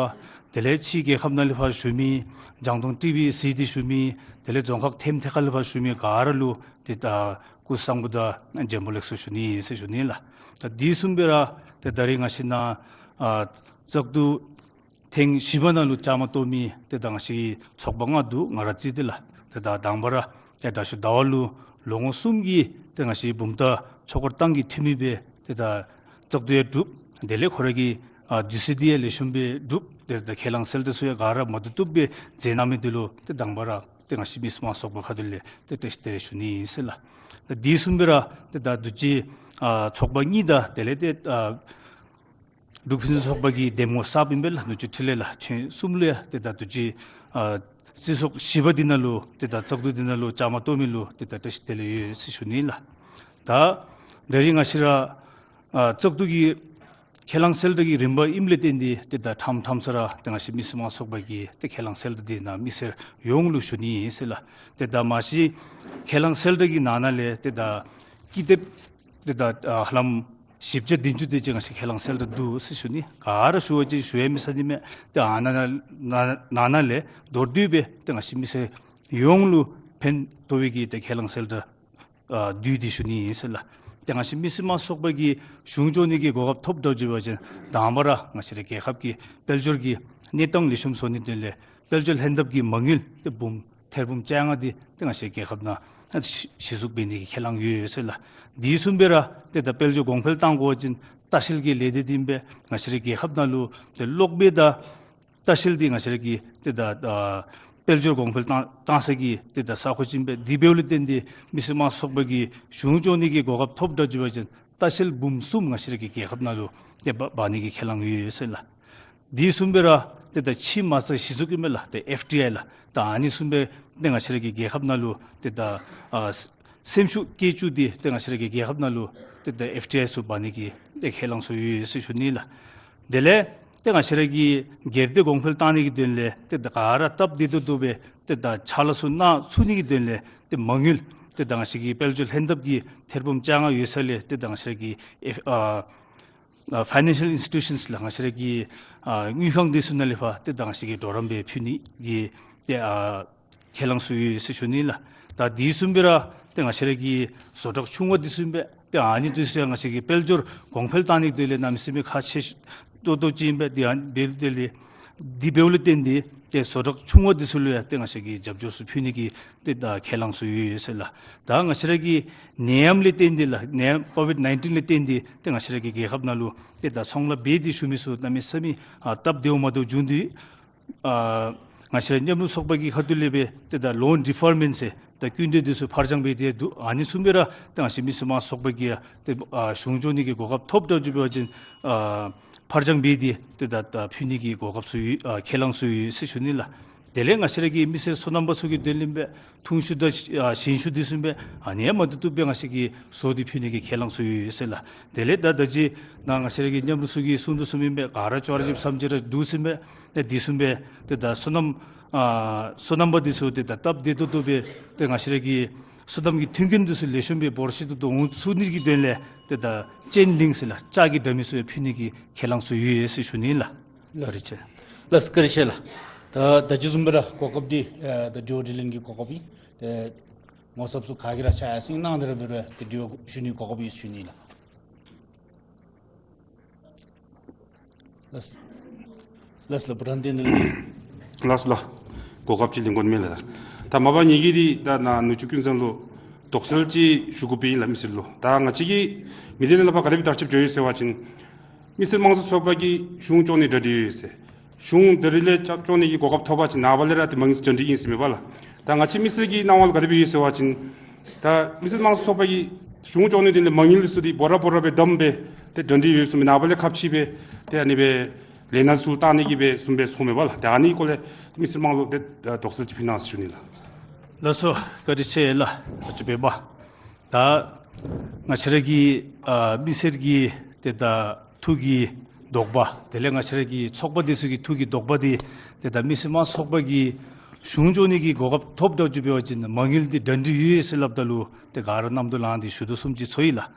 དེ་ལས་ཕྱི་རྒྱལ་ཁབ་ནང་ལས་ཕར་བཞུགས་མི་རྒྱང་མཐོང་ཊི་ཝི་གཟིགས་ཏེ་བཞུགས་མི་དེ་ལས་རྫོང་ཁག་ཐེམ་ཐེ་ཁ་ལས་ཕར་བཞུགས་མི་ག་ར་ལུ་ཏེ་ད་སྐུ་གཟུགས་བཟང་པོ་དང་བྱོན་པ་ལེགས་སོ་ཞུ་ནི་ཟེར་ཞུ་ནི་ལགས། ད་དེ་བཟུམ་སྦེ་ར་ཏེ་ད་རེས་ང་བཅས་ནཱ་ཨ་བཙག་འཐུ་ཐེངས་བཞི་པ་ནང་ལུ་བཅའ་མར་གཏོགས་མི་ཏེ་ད་ང་བཅས་ཚོགས་པ་ལྔ་འདུག། ང་ར་རྩིས་ཏེ་ལགས། ཏེ་ད་དང་པ་ར་ཏེ་དྲག་ཤོས་ཟླ་བ་ལུ་ལོ་ངོ་གསུམ་གྱི་ཏེ་ང་བཅས་བུམ་ཐང་ཆོས་འཁོར་ཏང་གི་འཐུས་མི་སྦེ་ཏེ་ད་བཙག་འཐུ་ཡང་གྲུབ། དེ་ལས་ཁོ་ར་གི་ཨ་དུས་ཚོད་འདི་ཡང་ལེགས་ཤོམ་སྦེ་གྲུབ། ཏེ་ད་ཁས་བླངས་གསལ་བསྒྲགས་ཚུ་ཡང་ག་ར་མ་བཏུབ་བཏུབ་སྦེ་མཛད་གནང་མི་འདི་ལུ་ཏེ་དང་པ་ར་ཏེ་ང་བཅས་མི་སེར་དམངས་གཙོའི་ཚོགས་པའི་ཁ་ཐུག་ལས་ཏེ་བཀྲ་ཤིས་བདེ་ལེགས་ཞུ་ནི་ཨིན་ཟེར་ལགས། ད་དེ་བཟུམ་སྦེ་ར་ཏེ་ད་འདི་ཅིག་ཨ་ཚོགས་པ་གཉིས་དང་དེ་ལས་ཏེ་ཨ་འབྲུག་ཕུན་སུམ་ཚོགས་པ་གི་འདེམས་ངོ་གསརཔ་ཨིན་པས་ལགས། ནུ་གཅུང་འཕྲིན་ལས་ལགས། ཁྱོད་གསུམ་ལུ་ཡང་ཏེ་ད་འདི་ཅིག་ཨ་རྩིས་ཚོགས་བཞི་པ་འདི་ནང་ལུ་ཏེ་ད་བཙག་འཐུ་འདི་ནང་ལུ་བཅའ་མར་གཏོགས་མི་ལུ་ཏེ་ད་བཀྲ་ཤིས་བདེ་ལེགས་ཡོད་ཟེར་ཞུ་ནི་ལགས། ད་ད་རེས་ང་བཅས་ར་ཨ་བཙག་འཐུ་གི་ ཁས་བླངས་གསལ་བསྒྲགས་ཀྱི་རིམ་པ་ཨིནམ་ལས་བརྟེན་ཏེ་ཏེ་ད་ཕྲང་ཕྲང་ས་ར་ཏེ་ང་བཅས་མི་སེར་དམངས་གཙོ་ཚོགས་པ་གི་ཏེ་ཁས་བླངས་གསལ་བསྒྲགས་འདི་ནཱ་མི་སེར་ཡོངས་ལུ་ཞུ་ནི་ཨིན་ཟེར་ལགས། ཏེ་ད་མ་གཞི་ཁས་བླངས་གསལ་བསྒྲགས་ཀྱི་ནང་ན་ལས་ཏེ་ད་ཀི་དེབ་ཏེ་ད་ཨ་ཧ་ལམ་བཞི་བརྒྱ་བདུན་ཅུ་དེ་ཅིག་ང་བཅས་ཁས་བླངས་གསལ་བསྒྲགས་འདུག་ཟེར་ཞུ་ནི། ག་ར་ཞུ་བ་ཅིན་ཞུ་ཡང་མི་ཚར་ནི་མས། ཏེ་ཨ་ནཱ་ནཱ་ནཱ་ནཱ་ལས་མདོར་བསྡུས་སྦེ་ཏེ་ང་བཅས་མི་སེར་ཡོངས་ལུ་ཕན་ཐོགས་པའི་གི་ཏེ་ཁས་བླངས་གསལ་བསྒྲགས་ཨ་བསྡུས་ཏེ་ཞུ་ནི་ཨིན་ཟེར་ལགས། ཏེ་ང་བཅས་མི་སེར་དམངས་གཙོ་ཚོགས་པ་གིས་གཞུང་སྐྱོང་ནི་གི་གོ་སྐབས་ཐོབ་འགྱོ་བ་ཅིན་དང་པ་ར་ང་བཅས་རའི་རྒྱལ་ཁབ་ཀྱི་དཔལ་འབྱོར་གྱི་གནས་སྟངས་ལེགས་ཤོམ་བཟོ་ནིའི་དོན་ལས་དཔལ་འབྱོར་ལྷན་ཐབས་ཀྱི་མ་དངུལ་ཏེ་འབུམ་ཐེར་འབུམ་བཅོ་ལྔ་འདི་ཏེ་ང་བཅས་རྒྱལ་ཁབ་ནང་གཞི་གཞི་བཙུགས་འབད་ནི་གི་ཁས་བླངས་ཡོད་ཟེར་ལགས། དེ་བཟུམ་སྦེ་ར་ཏེ་ད་དཔལ་འབྱོར་གོང་འཕེལ་གཏང་དགོ་པ་ཅིན་ལྟ་བཤལ་གྱི་ལས་སྡེ་འདི་ཨིན་པས། ང་བཅས་རའི་རྒྱལ་ཁབ་ནང་ལུ་ཏེ་གློག་མེ་དང་ལྟ་བཤལ་འདི་ང་བཅས་ར་གི་ཏེ་ད་ཨ་དཔལ་འབྱོར་གོང་འཕེལ་གཏང་གཏང་ས་གི་ཏེ་ད་ས་ཁོངས་ཨིན་པས། དེ་འབདཝ་ལས་བརྟེན་ཏེ་མི་སེར་དམངས་གཙོ་ཚོགས་པ་གིས་གཞུང་སྐྱོང་ནི་གི་གོ་སྐབས་ཐོབ་འགྱོ་བ་ཅིན་ལྟ་བཤལ་འབུམ་གསུམ་ང་བཅས་ར་གི་རྒྱལ་ཁབ་ནང་ལུ་ཏེ་འབག་འབག་ནི་གི་ཁས་བླངས་ཡོད་ཟེར་ལགས། དེ་བཟུམ་སྦེ་ར་ཏེ་ད་ཕྱི་མ་རྩ་གཞི་བཙུགས་ཨིན་མས་ལགས། ཏེ་ཨེཕ་ཌི་ཨའི་ལགས། ད་ཨ་ནི་བཟུམ་སྦེ་ཏེ་ང་བཅས་ར་གི་རྒྱལ་ཁབ་ནང་ལུ་ཏེ་ད་ཨ་སེམས་ཤུགས་བསྐྱེད་བཅུག་སྟེ་ཏེ་ང་བཅས་ར་གི་རྒྱལ་ཁབ་ནང་ལུ་ཏེ་ད་ཨེཕ་ཌི་ཨའི་ཚུ་འབག་ནི་གི་ཏེ་ཁས་བླངས་ཚུ་ཡོད་ཟེར་ཞུ་ནི་ལགས། དེ་ལས་ཏེ་ང་བཅས་ར་གི་སྒེར་སྡེ་གོང་འཕེལ་གཏང་ནི་གི་དོན་ལས་ཏེ་ད་ག་ར་སྟབས་བདེ་ཏོག་ཏོ་སྦེ་ཏེ་ད་ཕྱག་ལཱ་ཚུ་གནང་ཚུགས་ནི་གི་དོན་ལས་ཏེ་མ་དངུལ་ཏེ་ད་ང་བཅས་ཀྱི་དཔལ་འབྱོར་ལྷན་ཐབས་ཀྱི་ཐེར་འབུམ་བཅོ་ལྔ་ཡོད་ས་ལས་ཏེ་ད་ང་བཅས་ར་གི་ཨེཕ་ཨ་ཨ་ཕའི་ནེན་ཤལ་ཨིན་སི་ཊི་ཊུ་ཤཱནསི་ལགས། ང་བཅས་ར་གི་ཨ་དངུལ་ཁང་འདི་ཚུ་ནང་ལས་ཕར་ཏེ་ད་ང་བཅས་ཀྱིས་གྲོགས་རམ་སྦེ་ཕུལ་ནི་གི་ཏེ་ཨ་ཁས་བླངས་ཚུ་ཡོད་ཟེར་ཞུ་ནི་ལགས། ད་དེ་བཟུམ་སྦེ་ར་ཏེ་ང་བཅས་ར་གི་བཟོ་གྲྭ་ཆུང་བ་འདི་ཚུ་ཨིན་པས། ཏེ་ཨ་ནི་འདི་ཚུ་ཡང་ང་བཅས་ཀྱི་དཔལ་འབྱོར་གོང་འཕེལ་གཏང་ནི་དོན་ལས་གནམ་མེད་ས་མེད་ཁག་ཆེ་ཏོག་ཏོ་ཅིག་ཨིན་པས། ཏེ་ཨ་ནི་འབདཝ་ལས་དེ་འབདཝ་ལས་བརྟེན་ཏེ་ཏེ་བཟོ་གྲྭ་ཆུང་བ་འདི་ཚུ་ལུ་ཡང་ཏེ་ང་བཅས་ཀྱིས་རྒྱབ་སྐྱོར་ཚུ་ཕུལ་ནི་གི་ཏེ་ད་ཁས་བླངས་ཚུ་ཡོད་ཟེར་ལགས། ད་ང་བཅས་ར་གི་ནད་ཡམས་ལས་བརྟེན་ཏེ་ལགས། ནད་ཡམས་ཀོ་ཝིཌ་ནའིན་ཊིན་ལས་བརྟེན་ཏེ་ཏེ་ང་བཅས་ར་གི་རྒྱལ་ཁབ་ནང་ལུ་ཏེ་ད་ཚོང་ལཱ་འབད་དེ་ཞུ་མི་ཚུ་གནམ་མེད་ས་མེད་ཨ་སྟབས་བདེཝ་མ་བདེཝ་བྱུང་སྟེ་ཨ་ང་བཅས་ར་མཉམ་རུབ་ཚོགས་པ་གི་ཁ་ཐུག་ལས་སྦེ་ཏེ་ད་ལོན་ཌི་ཕར་མེནཊ་ཟེར་ད་སྐྱིན་འགྲུལ་འདི་ཚུ་ཕར་འགྱངས་འབད་དེ་འདུག། ཨ་ནི་བཟུམ་སྦེ་ར་ཏེ་ང་བཅས་མི་སེར་དམངས་གཙོ་ཚོགས་པ་གིས་ཡང་ཏེ་ཨ་གཞུང་སྐྱོང་ནི་གི་གོ་སྐབས་ཐོབ་འགྱོ་བ་ཅིན་ཨ་ཕར་འགྱངས་འབད་དེ་ཏེ་ད་ད་ཕུལ་ནི་གི་གོ་སྐབས་ཚུ་ཡོད་ཨ་ཁས་བླངས་ཚུ་ཡོད་ཟེར་ཞུ་ནི་ལགས། དེ་ལས་ང་བཅས་ར་གི་མི་སེར་སོ་ནམ་པ་ཚུ་གི་དོན་ལུ་ཨིན་པས། འཐུང་ཆུ་དང་ཨ་ཞིང་ཆུ་འདི་ཚུ་ཨིན་པས། ཨ་ནི་ཡང་མ་བཏུབ་བཏུབ་སྦེ་ང་བཅས་ཀྱིས་བཟོ་སྟེ་ཕུལ་ནི་གི་ཁས་བླངས་ཚུ་ཡོད་ཟེར་ལགས། དེ་ལས་ད་ད་ཅི་ནཱ་ང་བཅས་ར་གི་མཉམ་རུབ་ཚུ་གིས་གསུང་དོ་བཟུམ་ཨིན་པས། ག་ར་ཅོག་ར་ཅིག་བསམ་ཅིག་ར་འདུག་ཟེར་ཨིན་པས། ཏེ་དེ་བཟུམ་སྦེ་ཏེ་ད་སོ་ནམ་ཨ་སོ་ནམ་པ་འདི་ཚུ་ཏེ་ད་སྟབས་བདེ་ཏོག་ཏོ་སྦེ་ཏེ་ང་བཅས་ར་གི་སོ་ནམ་གྱི་མཐུན་རྐྱེན་འདི་ཚུ་ལེགས་ཤོམ་སྦེ་འབོར་ཆེ་ཏོག་ཏོ་འོང་ཚུགས་ནི་གི་དོན་ལས་ཏེ་ད་ཅེན་ལིང་ཟེར་ལགས། ལྕགས་ཀྱི་དྲ་མིག་ཚུ་ཡང་ཕུལ་ནི་གི་ཁས་བླངས་ཚུ་ཡོད་ཟེར་ཞུ་ནི་ལགས། བཀའ་དྲིན་ཆེ། ལགས་བཀའ་དྲིན་ཆེ་ལགས། ད་ད་ཅི་བཟུམ་སྦེ་ར་གོ་སྐབས་འདི་ཨ་ད་དྲི་བ་དྲིས་ལན་གྱི་གོ་སྐབས་ཨིན། ཏེ་ངོ་ཚབ་ཚུ་ག་གིས་ར་ཕྱག་ཡར་སེང་གནང་སྟེ་ར་འབད་རུང་ཏེ་དྲི་བ་ཞུ་ནི་གོ་སྐབས་ཡོད་ཟེར་ཞུ་ནི་ལགས། ལགས་ལགས་ལགས། བུ་ཊཱན་བསྟན་འཛིན་ལགས། ལགས་ལགས། གོ་སྐབས་ཅིག་ལེན་དགོ་མས་ལགས། ད་མ་པ་ངེ་གི་འདི་ད་ནཱ་ནུ་གཅུང་ཀུན་བཟང་ལུ་དོགས་སེལ་ཅིག་ཞུ་དགོཔ་ཨིན་ལགས། མི་སེར་ལུ། ད་ང་བཅས་ཀྱི་མི་སྡེ་ནང་ལས་ཕར་ག་དེ་སྦེ་བརྟག་དཔྱད་འགྱོ་ཡི་ཟེར་བ་ཅིན་མི་སེར་དམངས་གཙོ་ཚོགས་པ་གིས་གཞུང་སྐྱོང་ནི་གྲ་སྒྲིག་ཡོད་ཟེར། གཞུང་ད་རིས་ལས་སྐྱོང་ནི་གི་གོ་སྐབས་ཐོབ་པ་ཅིན་ནངས་པ་ལས་ར་ཏེ་མ་དངུལ་ཚུ་གྲ་སྒྲིག་ཨིན་ཟེར་མས་པ་ལགས། ད་ང་བཅས་མི་སེར་གྱི་སྣང་བ་ལུ་ག་དེ་སྦེ་ཡོད་ཟེར་བ་ཅིན་ད་མི་སེར་དམངས་གཙོ་ཚོགས་པ་གིས་གཞུང་སྐྱོང་ནི་དོན་ལས་མ་དངུལ་ཚུ་འདི་འབོར་ར་འབོར་ར་སྦེ་བསྡམས་སྦེ་ཏེ་གྲ་སྒྲིག་ཡོད་ཟེར་མས། ནངས་པ་ལས་ཁ་ཕྱེ་སྦེ་ཏེ་ཨ་ནི་སྦེ་ལས་སྣ་ཚུ་གཏང་ནི་གི་སྦེ་བཟུམ་སྦེ་ཚོརཝ་མས་པ་ལགས། ཏེ་ཨ་ནི་སྐོར་ལས་མི་སེར་དམངས་ལུ་ཏེ་དོགས་སེལ་ཅིག་ཕུལ་གནང་ཟེར་ཞུ་ནི་ལགས། ལགས་སོ། བཀའ་དྲིན་ཆེ་ལགས། ཨ་ཙི་སྦེ་འབད། ད་ང་བཅས་ར་གི་ཨ་མི་སེར་གྱི་ཏེ་ད་ཐུགས་ཀྱི་དོགས་པ་དེ་ལས་ང་བཅས་ར་གི་ཚོགས་པ་འདི་ཚུ་གི་ཐུགས་ཀྱི་དོགས་པ་འདི་ཏེ་ད་མི་སེར་དམངས་གཙོ་ཚོགས་པ་གིས་གཞུང་སྐྱོང་ནི་གི་གོ་སྐབས་ཐོབ་འགྱོ་བ་ཅིན་མ་དངུལ་འདི་གྲ་སྒྲིག་ཡོད་ཟེར་སླབ་ད་ལུ་ཏེ་ག་ར་གནམ་དུ་ལངས་ཏེ་ཞུ་དོ་བཟུམ་ཅིག་ཚོར་ཡི་ལགས།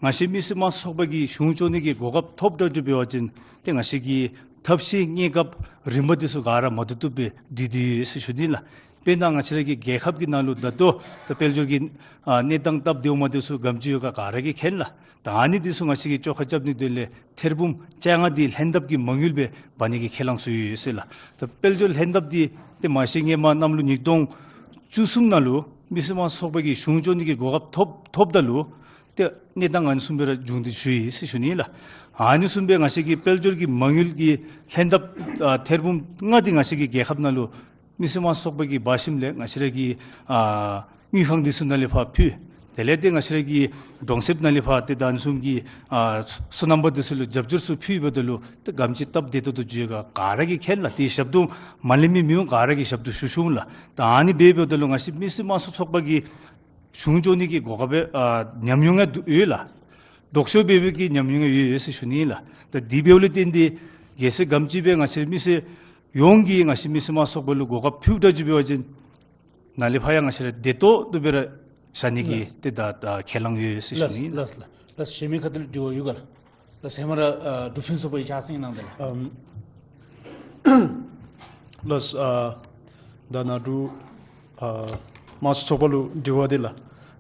ང་བཅས་མི་སེར་དམངས་གཙོ་ཚོགས་པ་གིས་གཞུང་སྐྱོང་ནི་གི་གོ་སྐབས་ཐོབ་འགྱོ་བ་ཅིན་ཏེ་ང་བཅས་ཀྱི་ཐབས་ཤེས་གནས་སྐབས་རིམ་པ་འདི་ཚུ་ག་ར་མ་བཏུབ་བཏུབ་སྦེ་སྒྲིག་སྟེ་ཡོད་ཟེར་ཞུ་ནི་ལགས། དཔེར་ན་ང་བཅས་ར་གི་རྒྱལ་ཁབ་ཀྱི་ནང་ལུ་ད་ལྟོ་ད་དཔལ་འབྱོར་གྱི་ཨ་གནས་སྟངས་སྟབས་བདེཝ་མ་བདེཝ་ཚུ་ག་དེམ་ཅིག་ཡོད་ག་ག་ར་གིས་མཁྱེན་ལགས། ད་ཨ་ནི་འདི་ཚུ་ང་བཅས་ཀྱིས་བཅོ་ཁ་རྐྱབ་ནིའི་དོན་ལས་ཐེར་འབུམ་བཅོ་ལྔ་འདི་ལྷན་ཐབས་ཀྱི་མ་དངུལ་སྦེ་འབག་ནི་གི་ཁས་བླངས་ཚུ་ཡོད་ཟེར་ལགས། ད་དཔལ་འབྱོར་ལྷན་ཐབས་འདི་ཏེ་མ་གཞི་སྔོན་མ་གནམ་ལོ་ཉིས་སྟོང་བཅུ་གསུམ་ནང་ལུ་མི་སེར་དམངས་གཙོ་ཚོགས་པ་གིས་གཞུང་སྐྱོང་ནི་གི་གོ་སྐབས་ཐོབ་ཐོབ་ད་ལུ་ཏེ་གནས་སྟངས་ཨ་ནི་བཟུམ་སྦེ་ར་བྱུང་སྟེ་བཞུགས་ཡི་ཟེར་ཞུ་ནི་ལགས། ཨ་ནི་བཟུམ་སྦེ་ང་བཅས་ཀྱི་དཔལ་འབྱོར་གྱི་མ་དངུལ་གྱི་ལྷན་ཐབས་ཨ་ཐེར་འབུམ་ལྔ་འདི་ང་བཅས་ཀྱི་རྒྱལ་ཁབ་ནང་ལུ་མི་སེར་དམངས་གཙོ་ཚོགས་པ་གིས་འབག་ཞིནམ་ལས་ང་བཅས་ར་གི་ཨ་དངུལ་ཁང་འདི་ཚུ་ནང་ལས་ཕར་ཕུལ། དེ་ལས་ཏེ་ང་བཅས་ར་གི་གྲོང་གསེབ་ནང་ལས་ཕར་ཏེ་ད་ཨ་ནི་བཟུམ་གྱི་ཨ་སོ་སོ་ནམ་པ་འདི་ཚུ་ལུ་རྒྱབ་སྐྱོར་ཚུ་ཕུལ་འབདཝ་ད་ལུ་ཏེ་ག་དེམ་ཅིག་སྟབས་བདེ་ཏོག་ཏོ་ཅིག་ཡོད་ག་ག་ར་གིས་མཁྱེན་ལགས། ཏེ་ཞབས་ཏོག་མ་ལེན་མི་མི་འོང་ག་ར་གིས་ཞབས་ཏོག་ཞུ་ཞུ་འོང་ལགས། ད་ཨ་ནི་འབད་འབདཝ་ད་ལུ་ང་བཅས་མི་སེར་དམངས་གཙོ་ཚོགས་པ་གིས་གཞུང་སྐྱོང་ནི་གི་གོ་སྐབས་ཨ་ཉམས་མྱོང་ཡང་ཡོད་ལགས། ལྡོག་ཕྱོགས་འབད་བའི་གི་ཉམས་མྱོང་ཡོད་ཡོད་ཟེར་ཞུ་ནི་ལགས། ད་དེ་འབདཝ་ལས་བརྟེན་ཏེ་གལ་སྲིད་ག་དེམ་ཅིག་སྦེ་ང་བཅས་མི་སེར་ཡོངས་ཀྱིས་ང་བཅས་མི་སེར་དམངས་གཙོ་ཚོགས་པ་ལུ་གོ་སྐབས་ཕུལཝ་ད་ཅིག་འབད་བ་ཅིན་ནཱ་ལས་ཕར་ཡང་ང་བཅས་ར་བདེ་ཏོག་ཏོ་སྦེ་ར་བཞག་ནི་གི་ལགས། ཏེ་ད་ད་ཁས་བླངས་ཡོད་ཟེར་ཞུ་ནི་ལགས། ལགས་ལགས་ལགས། གཞན་མི་ཁ་ཐུག་ལས་དྲི་བ་ཡོད་ག་ལགས། ལགས་ཧེ་མ་ར་ཨ་འབྲུག་ཕུན་ཚོགས་པའི་ཕྱག་སེང་གནང་དེ་ལགས། ཨམ་ལགས། ཨ་ད་ནཱ་འབྲུག་ཨ་དམངས་གཙོ་ཚོགས་པ་ལུ་དྲི་བ་འདི་ལགས།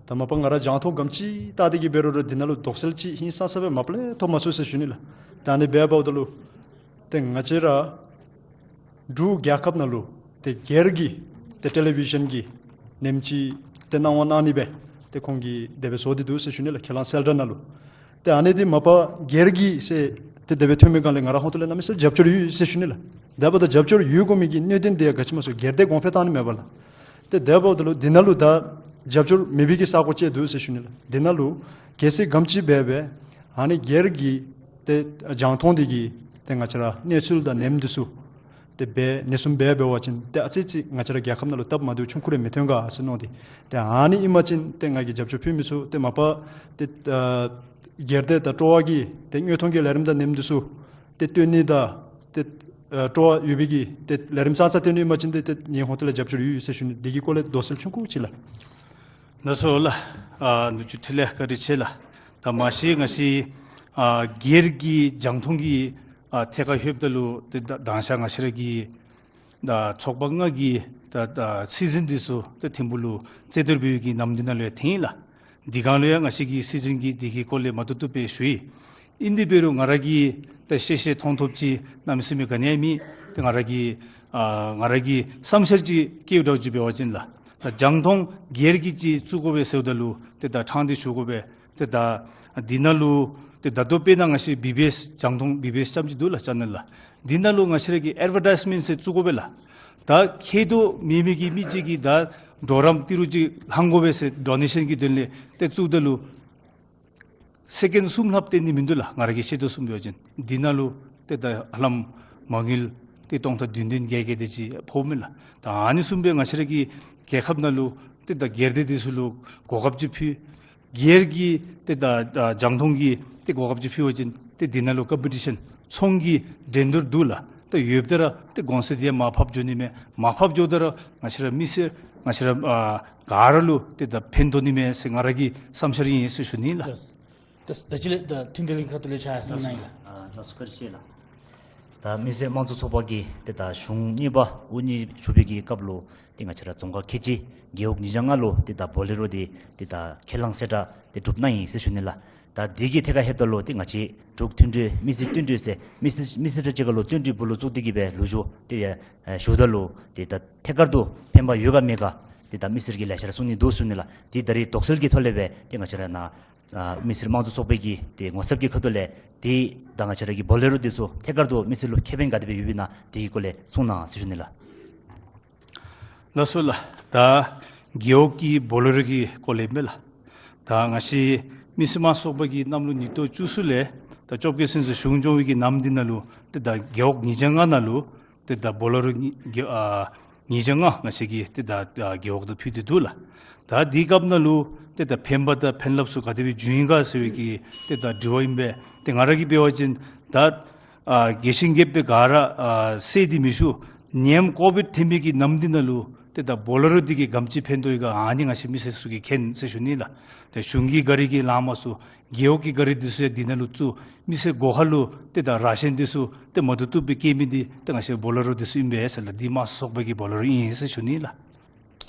ད་མ་པ་ང་ར་རྒྱང་མཐོང་ག་དེམ་ཅིག་བལྟ་སྟེ་གི་འབད་རུང་ར་འདི་ནང་ལུ་དོགས་སེལ་ཅིག་ཧིང་སངས་ས་སྦེ་མ་པ་ལས་ཐོབ་མ་ཚུགས་ཟེར་ཞུ་ནི་ལགས། ད་ཨ་ནི་འབདཝ་ད་ལུ་ཏེ་ང་བཅས་ར་འབྲུག་རྒྱལ་ཁབ་ནང་ལུ་ཏེ་སྒེར་གྱི་ཏེ་ཊེ་ལི་བི་ཤཱན་གྱི་ནེམ་ཅིག་ཏེ་གནང་བ་གནང་ནི་སྦེ་ཏེ་ཁོང་གིས་དེ་སྦེ་བཟོ་སྟེ་འདུག་ཟེར་ཞུ་ནི་ལགས། ཁས་བླངས་གསལ་བསྒྲགས་ནང་ལུ། ཏེ་ཨ་ནི་འདི་མ་པ་སྒེར་གྱི་ཟེར་ཏེ་དེ་སྦེ་ཐོན་མི་སྒང་ལས་ང་ར་ཧོངས་ཏོ་ལས་གནམ་མེད་ས་མེད་རྒྱབ་སྐྱོར་ཡོད་ཟེར་ཞུ་ནི་ལགས། དེ་འབདཝ་ད་རྒྱབ་སྐྱོར་ཡོད་དགོ་མི་གི་གནད་དོན་འདི་ཡང་ག་ཅི་སྨོ་ཟེར་སྒེར་སྡེ་གོང་འཕེལ་བཏང་ནི་མེད་པ་ལགས། ཏེ་དེ་འབདཝ་ད་ལུ་འདི་ནང་ལུ་ད་རྒྱབ་སྐྱོར་མེད་པའི་གི་ས་གོ་ཅིག་འདུག་ཟེར་ཞུ་ནི་ལགས། འདི་ནང་ལུ་གལ་སྲིད་ག་དེམ་ཅིག་འབད་འབད་ཨ་ནི་སྒེར་གྱི་ཏེ་རྒྱང་མཐོང་འདི་གིས་ཏེ་ང་བཅས་ར་གནས་ཚུལ་དང་ནེམ་འདི་ཚུ་ཏེ་འབད་ནེ་སུམ་འབད་འབད་བ་ཅིན་ཏེ་ཨ་ཙི་ཅིག་ང་བཅས་ར་རྒྱལ་ཁབ་ནང་ལུ་སྟབས་མ་བདེཝ་ཆུང་ཀུ་རེ་མི་ཐོན་ག་ཟེར་མནོ་སྟེ། ཏེ་ཨ་ནི་ཨིན་པ་ཅིན་ཏེ་ང་གིས་རྒྱབ་སྐྱོར་ཕུལ་མི་ཚུགས། ཏེ་མ་པ་ཏེ་ཨ་སྒེར་སྡེ་དང་སྤྲོ་བ་གིས་ཏེ་དངོས་མཐོང་གི་ལས་རིམ་དང་ནེམ་འདི་ཚུ་ཏེ་སྟོན་ནི་དང་ཏེ་ཨ་སྤྲོ་བ་ཡོད་པའི་གི་ཏེ་ལས་རིམ་ཙང་ཙ་སྟོན་ནི་ཨིན་པ་ཅིན་ཏེ་ཏེ་ངེའི་ཧོངས་ཏོ་ལས་རྒྱབ་སྐྱོར་ཡོད་ཡོད་ཟེར་ཞུ་ནི། འདི་གི་སྐོར་ལས་དོགས་སེལ་ཆུང་ཀུ་ཅིག་ལགས། ལགས་སོ་ལགས། ཨ་ནུ་གཅུང་འཕྲིན་ལས་བཀའ་དྲིན་ཆེ་ལགས། ད་མ་གཞི་ང་བཅས་ཨ་སྒེར་གྱི་རྒྱང་མཐོང་གི་ཨ་ཐད་ཁར་ལྷོདཔ་ད་ལུ་ཏེ་ད་དང་ཞག་ང་བཅས་ར་གི་ད་ཚོགས་པ་ལྔ་གི་ད་ད་སྲིད་འཛིན་འདི་ཚུ་ད་ཐིམ་ཕུག་ལུ་རྩོད་བསྡུར་འབད་བའི་གི་ནམ་འདི་ནང་ལུ་ཡང་ཐོན་ཡི་ལགས། འདི་སྒང་ལུ་ཡང་ང་བཅས་ཀྱི་སྲིད་འཛིན་གྱིས་འདི་གི་སྐོར་ལས་མ་བཏུབ་བཏུབ་སྦེ་ཞུ་ཡི། ཨིན་དེ་འབད་རུང་ང་ར་གིས་ད་ཤེས་ཤེས་མཐོང་ཐོབ་ཅིག་གནམ་མེད་ས་མེད་ག་ནི་ཡང་མེད། ཏེ་ང་ར་གིས་ཨ་ང་ར་གིས་བསམ་འཆར་ཅིག་བཀོདཔ་འདྲཝ་ཅིག་འབད་བ་ཅིན་ལགས། ད་རྒྱང་མཐོང་སྒེར་གྱི་ཅིག་བཙུགས་དགོ་པས་ཟེརཝ་ད་ལུ་ཏེ་ད་ཕྲང་སྟེ་ཞུ་དགོ་པས། ཏེ་ད་འདི་ནང་ལུ་ཏེ་ད་ལྟོ་དཔེར་ན་ང་བཅས་བི་བི་ཨེསི་རྒྱང་མཐོང་བི་བི་ཨེསི་ཙམ་ཅིག་འདུག་ལགས་ཅེ་ནཱལ་ལགས། འདི་ནང་ལུ་ང་བཅས་ར་གིས་ཨེཌ་ཝར་ཊའིསི་མེནཊ་ཟེར་བཙུགས་དགོ་པས་ལགས། ད་མཁལ་རྡོག་མེད་མི་གི་མི་ཅིག་གིས་ད་གྲོགས་རམ་ཏི་རུ་ཅིག་ལྷང་དགོ་པས་ཟེར་ཌོ་ནེ་ཤཱན་གྱི་དོན་ལས་ཏེ་བཙུགསཔ་ད་ལུ་སེ་ཀེནཌ་གསུམ་ལྷགཔ་སྟོན་ནི་མིན་འདུག་ལགས། ང་ར་གིས་ཤེས་དོ་བཟུམ་འབད་བ་ཅིན་འདི་ནང་ལུ་ཏེ་ད་ཧ་ལམ་མ་དངུལ་ཏེ་སྟོང་ཕྲག་བདུན་བདུན་བརྒྱད་བརྒྱད་དེ་ཅིག་ཕོགཔ་མས་ལགས། ད་ཨ་ནི་བཟུམ་སྦེ་ང་བཅས་ར་གི་རྒྱལ་ཁབ་ནང་ལུ་ཏེ་ད་སྒེར་སྡེ་འདི་ཚུ་ལུ་གོ་སྐབས་ཅིག་ཕུལ། སྒེར་གྱི་ཏེ་ད་ཨ་རྒྱང་མཐོང་གི་ཏེ་གོ་སྐབས་ཅིག་ཕུལ་བ་ཅིན་ཏེ་འདི་ནང་ལུ་ཀམ་པི་ཊི་ཤཱན་ཚོང་གི་འགྲན་བསྡུར་འདུག་ལགས། ཏེ་ཡོདཔ་ད་ར་ཏེ་གོང་ཚད་འདི་ཡང་མར་ཕབ་འགྱོ་ནི་མས། མར་ཕབ་འགྱོཝ་ད་ར་ང་བཅས་ར་མི་སེར་ང་བཅས་ར་ཨ་ག་ར་ལུ་ཏེ་ད་ཕན་ཐོགས་ནི་མས་ཟེར་ང་ར་གི་བསམ་འཆར་ཨིན་ཟེར་ཞུ་ནི་ལགས། ལགས། ད་ད་ཅི་ལས་ད་མཐུན་འབྲེལ་གྱི་ཁ་ཐུག་ལས་ཕྱག་ཞུ་ནི་ཨིན་ལགས། ཨ་ལགས་སོ་བཀའ་དྲིན་ཆེ་ལགས། ད་མི་སེར་དམངས་གཙོ་ཚོགས་པ་གིས་ཏེ་ད་གཞུང་གཉིས་པ་དབུ་བརྙེས་ཞུ་བའི་གི་སྐབས་ལུ་ཏེ་ང་བཅས་ར་རྫོང་ཁག་ཁལ་གཅིག་རྒེད་འོག་ཉིས་བརྒྱ་ལྔ་ལུ་ཏེ་ད་བོ་ལེ་རོ་འདི་ཏེ་ད་ཁས་བླངས་གསལ་བསྒྲགས་ཏེ་གྲུབ་གནང་ཡི་ཟེར་ཞུ་ནི་ལགས། ད་འདི་གི་ཐད་ཁར་ལྷོདཔ་ད་ལུ་ཏེ་ང་བཅས་འབྲུག་མཐུན་གྲོས་མི་སེར་བསྟུན་གྲོས་ཟེར་མི་སེར་མི་སེར་གཅིག་ཁར་ལུ་བསྟུན་གྲོས་སྦུག་ལུ་བཙུགས་ཏེ་གི་སྦེ་ལོ་རྒྱུས་ཏེ་ཨེ་ཞུཝ་ད་ལུ་ཏེ་ད་ཐད་ཀར་དུ་ཕན་པ་ཡོད་ག་མེད་ག་ཏེ་ད་མི་སེར་གྱིས་ལེ་ཤ་ར་གསུང་ནི་འདུག་ཟེར་ཞུ་ནི་ལགས། ཏེ་ད་རེས་དོགས་སེལ་གྱི་ཐོག་ལས་སྦེ་ཏེ་ང་བཅས་ར་ནཱ་ཨ་མི་སེར་དམངས་གཙོ་ཚོགས་པའི་གི་ཏེ་ངོ་ཚབ་ཀྱི་ཁ་ཐུག་ལས་ཏེ་ད་ང་བཅས་ར་གི་བོ་ལེ་རོ་འདི་ཚུ་ཐད་ཀར་དུ་མི་སེར་ལུ་ཁེ་ཕན་ག་དེ་སྦེ་ཡོདཔ་ཨིན་ན་དེ་གི་སྐོར་ལས་གསུང་གནང་ཟེར་ཞུ་ནི་ལགས། ལགས་སོ་ལགས། ད་རྒེད་འོག་གི་བོ་ལེ་རོ་གི་སྐོར་ལས་མས་ལགས། ད་ང་བཅས་མི་སེར་དམངས་གཙོ་ཚོགས་པ་གིས་གནམ་ལོ་ཉིས་སྟོང་བཅུ་གསུམ་ལས་ད་བཅོ་བརྒྱད་ཚུན་ཚོད་གཞུང་སྐྱོང་བའི་གི་ནམ་འདི་ནང་ལུ་ཏེ་ད་རྒེད་འོག་ཉིས་བརྒྱ་ལྔ་ནང་ལུ་ཏེ་ད་བོ་ལེ་རོ་ཉིས་བརྒྱ་ཨ་ཉིས་བརྒྱ་ལྔ་ང་བཅས་ཀྱིས་ཏེ་ད་ཨ་རྒེད་འོག་ཏུ་ཕུལ་ཏེ་འདུག་ལགས། ད་དེའི་སྐབས་ནང་ལུ་ཏེ་ད་ཕན་པ་དང་ཕན་རླབས་ཚུ་ག་དེ་སྦེ་བྱུང་ཡི་ག་ཟེར་བའི་གི་ཏེ་ད་དྲི་བ་ཨིན་པས། ཏེ་ང་ར་གིས་འབད་བ་ཅིན་ད་ཨ་རྒྱས་ཤིང་རྒྱསཔ་སྦེ་ག་ར་ཨ་གསལ་ཏེ་མི་ཞུ། ནེམ་ཀོ་བིཌ་ཐོན་པའི་གི་ནམ་འདི་ནང་ལུ་ཏེ་ད་བོ་ལེ་རོ་འདི་གིས་ག་དེམ་ཅིག་ཕན་ཐོགས་ཡི་ག་ཨ་ནི་ང་བཅས་མི་སེར་ཚུ་གིས་མཁྱེན་ཟེར་ཞུ་ནི་ལགས། ཏེ་གཞུང་གི་ག་རི་གིས་ལངམ་ཚུ་རྒེད་འོག་གི་ག་རི་འདི་ཚུ་ཡང་འདི་ནང་ལུ་བཙུགས། མི་སེར་སྒོ་ཁར་ལུ་ཏེ་ད་ར་ཤན་འདི་ཚུ་ཏེ་མ་བཏུབ་བཏུབ་སྦེ་བསྐྱལ་མི་འདི་ཏེ་ང་བཅས་བོ་ལེ་རོ་འདི་ཚུ་ཨིན་པས་ཟེར་ལགས། འདི་དམངས་གཙོ་ཚོགས་པ་གི་བོ་ལེ་རོ་ཨིན་ཟེར་ཞུ་ནི་ལགས།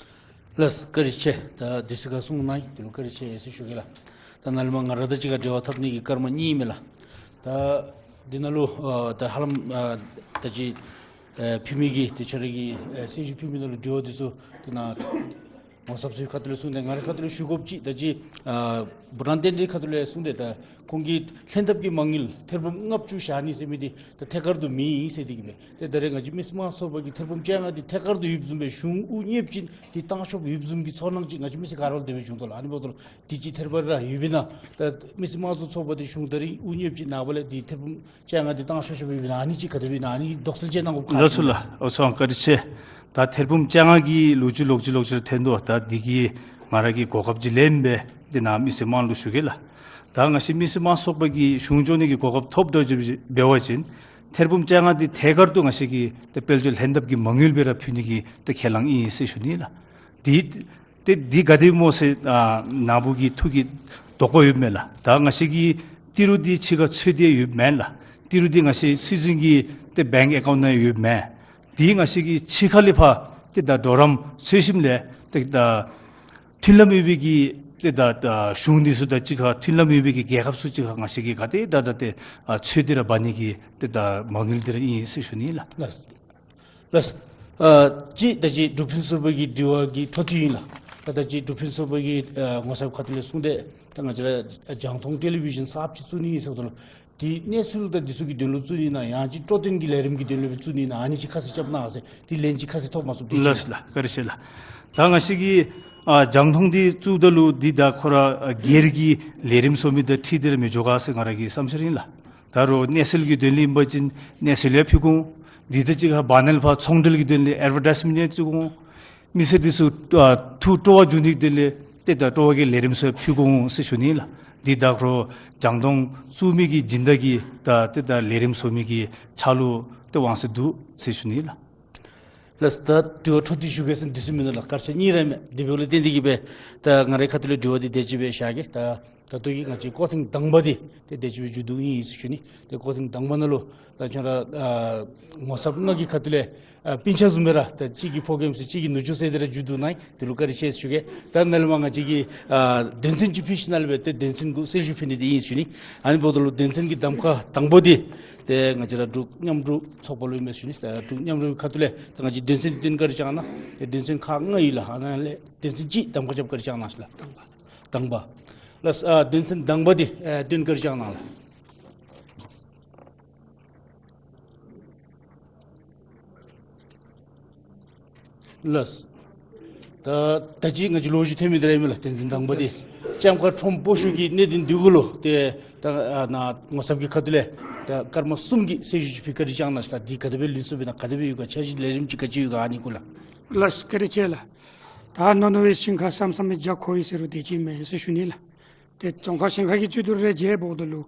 ལགས་བཀའ་དྲིན་ཆེ། ད་དུས་ཚོད་ཁར་གསུང་གནང་ཡི་དེ་ལུ་བཀའ་དྲིན་ཆེ་ཟེར་ཞུ་གེ་ལགས། ད་ནཱ་ལས་མར་ང་ར་དང་གཅིག་ཁར་འབྲེལ་བ་འཐབ་ནི་གི་སྐར་མ་གཉིས་མས་ལགས། ད་འདི་ནང་ལུ་ཨ་ད་ཧ་ལམ་ཨ་ད་ཅི་ཨ་ཕུལ་མི་གི་ཏེ་ཁྱོད་ར་གི་ཨ་གསལ་ཞུ་ཕུལ་མི་ནང་ལུ་དྲི་བ་འདི་ཚུ་ཏེ་ནཱ་ངོ་ཚབ་ཚུའི་ཁ་ཐུག་ལས་གསུངས་ཏེ་ང་རའི་ཁ་ཐུག་ལས་ཞུ་དགོཔ་ཅིག་ད་ཅི་ཨ་བྷུ་ཊཱན་བསྟན་འཛིན་ཁ་ཐུག་ལས་གསུངས་ཏེ་ད་ཁོང་གིས་ལྷན་ཐབས་ཀྱི་མ་དངུལ་ཐེར་འབུམ་ལྔ་བཅུ་བཞག་ནི་ཟེར་མི་འདི་ད་ཐད་ཀར་དུ་མེད་ཟེར་ཏེ་གི་སྦེ། ཏེ་ད་རེས་ང་བཅས་མི་སེར་དམངས་གཙོ་ཚོགས་པ་གིས་ཐེར་འབུམ་བཅོ་ལྔ་འདི་ཐད་ཀར་དུ་ཡོདཔ་བཟུམ་སྦེ་གཞུང་དབུ་བརྙེས་ཅིན་འདི་བཏང་ཆོགཔ་ཡོདཔ་བཟུམ་གྱི་ཚོར་སྣང་ཅིག་ང་བཅས་མི་སེར་ག་ར་ལུ་དེ་སྦེ་བྱུང་དོ་ལགས། ཨ་ནི་འབདཝ་ད་ལུ་འདི་ཅིག་ཐེར་འབུམ་ར་ཡོདཔ་ཨིན་ན་ད་མི་སེར་དམངས་གཙོ་ཚོགས་པ་འདི་གཞུང་ད་རིས་དབུ་བརྙེས་ཅིག་ནངས་པ་ལས་འདི་ཐེར་འབུམ་བཅོ་ལྔ་འདི་བཏང་ཆོག་ཆོགཔ་ཨིན་ན་ཨ་ནི་ཅིག་ག་དེ་སྦེ་ཨིན་ན་ཨ་ནི་དོགས་སེལ་ཅིག་གནང་དགོཔ་ག་ལགས་སོ་ལགས། ཨོ་ཚང་བཀའ་དྲིན་ཆེ། ད་ཐེར་འབུམ་བཅོ་ལྔ་གི་ལོ་རྒྱུས་ལོག་ཅི་ལོག་ཅི་ར་ཐོན་དོ། ད་འདི་གི་ ང་ར་གིས་གོ་སྐབས་ཅིག་ལེན་སྦེ་ཏེ་ནཱ་མི་སེར་དམངས་ལུ་ཞུ་གེ་ལགས། ད་ང་བཅས་མི་སེར་དམངས་ཚོགས་པ་གིས་གཞུང་བཅོ་ནི་གི་གོ་སྐབས་ཐོབ་དོ་ཅིག་འབད་བ་ཅིན་ཐེར་འབུམ་བཅོ་ལྔ་འདི་ཐད་ཀར་དུ་ང་བཅས་ཀྱི་ཏེ་དཔལ་འབྱོར་ལྷན་ཐབས་ཀྱི་མ་དངུལ་སྦེ་ར་ཕུལ་ནི་གི་ཏེ་ཁས་བླངས་ཨིན་ཟེར་ཞུ་ནི་ལགས། འདི་ཏེ་འདི་ག་དེ་སྨོ་ཟེར་ཨ་ནཱ་བུ་གི་ཐུགས་ཀྱི་དོགས་པ་ཡོདཔ་མས་ལགས། ད་ང་བཅས་ཀྱི་ཏི་རུ་འདི་ཕྱི་ཁར་ཚུད་དེ་ཡོདཔ་མེན་ལགས། ཏི་རུ་འདི་ང་བཅས་སྲིད་འཛིན་གྱི་ཏེ་བེངཀ་ཨེ་ཀའུནཊ་ནང་ཡོདཔ་མས། འདི་ང་བཅས་ཀྱིས་ཕྱི་ཁ་ལས་ཕར་ཏེ་ད་གྲོགས་རམ་འཚོལ་ཞིནམ་ལས་ཏེ་ད་མཐུན་ལམ་ཡོད་པའི་གི་ཏེ་ད་ད་གཞུང་འདི་ཚུ་དང་གཅིག་ཁར་མཐུན་ལམ་ཡོད་པའི་གི་རྒྱལ་ཁབ་ཚུ་གཅིག་ཁར་ང་བཅས་ཀྱིས་ག་དེ་དྲག་དྲག་ཏེ་ཨ་འཚོལ་ཏེ་ར་འབག་ནི་གི་ཏེ་ད་མ་དངུལ་འདི་ར་ཨིན་ཟེར་ཞུ་ནི་ལགས། ལགས། ལགས། ཨ་གཅིག་ད་ཅི་འབྲུག་ཕུན་ཚོགས་པ་གི་དྲི་བ་གི་འཕྲོ་མཐུད་ཨིན་ལགས། ད་ད་ཅི་འབྲུག་ཕུན་ཚོགས་པ་གི་ཨ་ངོ་ཚབ་ཁ་ཐུག་ལས་གསུངས་ཏེ་ད་ང་བཅས་ར་རྒྱང་མཐོང་ཊེ་ལི་བི་ཤཱན་གསརཔ་ཅིག་བཙུགས་ནི་ཨིན་ཟེརཝ་ད་ལུ་དེ་གནས་ཚུལ་དང་འདི་ཚུ་གི་དོན་ལུ་བཙུགས་ནི་ཨིན་ན་ཡང་ཅིན་སྤྲོ་སྟོན་གྱི་ལས་རིམ་གྱི་དོན་ལུ་སྦེ་བཙུགས་ནི་ཨིན་ན་ཨ་ནི་ཅིག་ཁ་གསལ་རྐྱབ་གནང་ཟེར། དེ་ལན་ཅིག་ཁ་གསལ་ཐོབ་མ་ཚུགས། དེ་ལགས་ཅིག་ལགས། བཀའ་དྲིན་ཆེ་ལགས། ད་ང་བཅས་ཀྱི་ཨ་རྒྱང་མཐོང་འདི་བཙུགསཔ་ད་ལུ་འདི་ད་ཁོ་ར་ཨ་སྒེར་གྱི་ལས་རིམ་བཟོ་མི་དང་འཁྲིལ་ཏེ་ར་མི་འགྱོ་ག་ཟེར་ང་ར་གི་བསམ་འཆར་ཨིན་ལགས། ད་རུང་གནས་ཚུལ་གྱི་དོན་ལས་ཨིན་པ་ཅིན་གནས་ཚུལ་ཡང་ཕུལ་དགོ། འདི་དང་གཅིག་ཁར་བར་ན་ལས་ཕར་ཚོང་འབྲེལ་གྱི་དོན་ལས་ཨེཌ་ཝར་ཊའིཛ་མེནཊ་ཡང་བཙུགས་དགོ། མི་སེར་འདི་ཚུ་ཨ་ཐུགས་སྤྲོ་བ་འཇུག་ནི་དེ་ལས་ཏེ་ད་སྤྲོ་བ་གི་ལས་རིམ་ཚུ་ཕུལ་དགོ་ཟེར་ཞུ་ནི་ལགས། འདི་ད་ཁོ་ར་རྒྱང་མཐོང་བཙུགས་མི་གི་སྦྱིན་བདག་གི་ད་ཏེ་ད་ལས་རིམ་བཟོ་མི་གི་ཕྱག་ལུ་ཏེ་དབང་ཚད་འདུག་ཟེར་ཞུ་ནི་ལགས། ལགས། ད་དྲི་བ་འཕྲོ་མཐུད་ཞུ་གེ་ཟེར་འདི་ཚུ་མེན་ན་ལགས། སྐར་ཆ་གཉིས་ར་མས། དེ་འབདཝ་ལས་བརྟེན་ཏེ་གིས་སྦེ་ད་ང་རའི་ཁ་ཐུག་ལས་དྲི་བ་འདི་དེ་ཅིག་སྦེ་བཞག་གེ། ད་ད་ལྟོ་གི་ང་བཅས་སྐོར་ཐེངས་དང་པ་འདི་ཏེ་དེ་ཅིག་སྦེ་མཇུག་བསྡུ་ནི་ཨིན་ཟེར་ཞུ་ནི། ཏེ་སྐོར་ཐེངས་དང་པ་ནང་ལུ་ད་ཁྱོད་ར་ཨ་ངོ་ཚབ་ནང་གི་ཁ་ཐུག་ལས་ཨ་སྤུན་ཆ་བཟུམ་སྦེ་ར་ད་གཅིག་གིས་ཕོ་རྒནམ་ཟེར་གཅིག་གིས་ནུ་གཅུང་ཟེར་དེ་ར་མཇུག་བསྡུ་གནང་ཡི། དེ་ལུ་བཀའ་དྲིན་ཆེ་ཟེར་ཞུ་གེ། ད་ནཱ་ལས་མར་ང་བཅས་ཀྱིས་ཨ་དོན་ཚན་ཅིག་ཕུལ་ཞིནམ་ལས་སྦེ་ཏེ་དོན་ཚན་གུ་གསལ་ཞུ་ཕུལ་ནི་འདི་ཨིན་ཟེར་ཞུ་ནི། ཨ་ནི་འབདཝ་ད་ལུ་དོན་ཚན་གྱི་གདམ་ཁ་དང་པ་འདི་ཏེ་ང་བཅས་ར་འབྲུག་མཉམ་རུབ་ཚོགས་པ་ལུ་ཨིན་མས་ཟེར་ཞུ་ནི། ད་འབྲུག་མཉམ་རུབ་ཁ་ཐུག་ལས་ད་ང་བཅས་དོན་ཚན་འདི་བཏོན་བཀའ་དྲིན་བསྐྱང་གནང་། ཏེ་དོན་ཚན་ཁག་ལྔ་ཡོད་ལགས། ཨ་ནཱ་ལས་དོན་ཚན་གཅིག་གདམ་ཁ་རྐྱབ་བཀའ་དྲིན་བསྐྱང་གནང་ཟེར་ལགས། དང་པ། ལགས། ཨ་དོན་ཚན་དང་པ་འདི་ཨ་བཏོན་བཀའ་དྲིན་བསྐྱང་གནང་ལགས། ལགས། ད་ད་ཅི་ང་བཅས་ལོ་རྒྱུས་ཐོན་མི་འདི་ར་ཨིན་མས་ལགས། དོན་ཚན་དང་པ་འདི་ལྕམ་མཁར་ཁྲོམ་སྤོ་བཤུད་ཀྱི་གནད་དོན་འདི་གུ་ལུ་ཏེ་ད་ཨ་ནཱ་ངོ་ཚབ་ཀྱི་ཁ་ཐུག་ལས་ད་སྐར་མ་གསུམ་གྱི་གསལ་ཞུ་ཅིག་ཕུལ་བཀའ་དྲིན་བསྐྱང་གནང་ཟེར་ལགས། འདི་ག་དེ་སྦེ་ལུས་སོཔ་ཨིན་ན་ག་དེ་སྦེ་ཡོད་ག། འཆར་གཞི་ལས་རིམ་ཅིག་ག་ཅི་ཡོད་ག། ཨ་ནི་གུ་ལགས། ལགས། བཀའ་དྲིན་ཆེ་ལགས། ད་རྣོ་རྣོ་བའི་ཞིང་ཁ་བསམ་བསམ་མི་རྒྱ་ཁོ་ཡི་ཟེར་རུང་དེ་ཅིག་མེན་ཟེར་ཞུ་ནི་ལགས། ཏེ་རྫོང་ཁག་ཞིང་ཁ་གི་བཅུད་བསྡུ་རེ་མཇལཝ་ད་ལུ་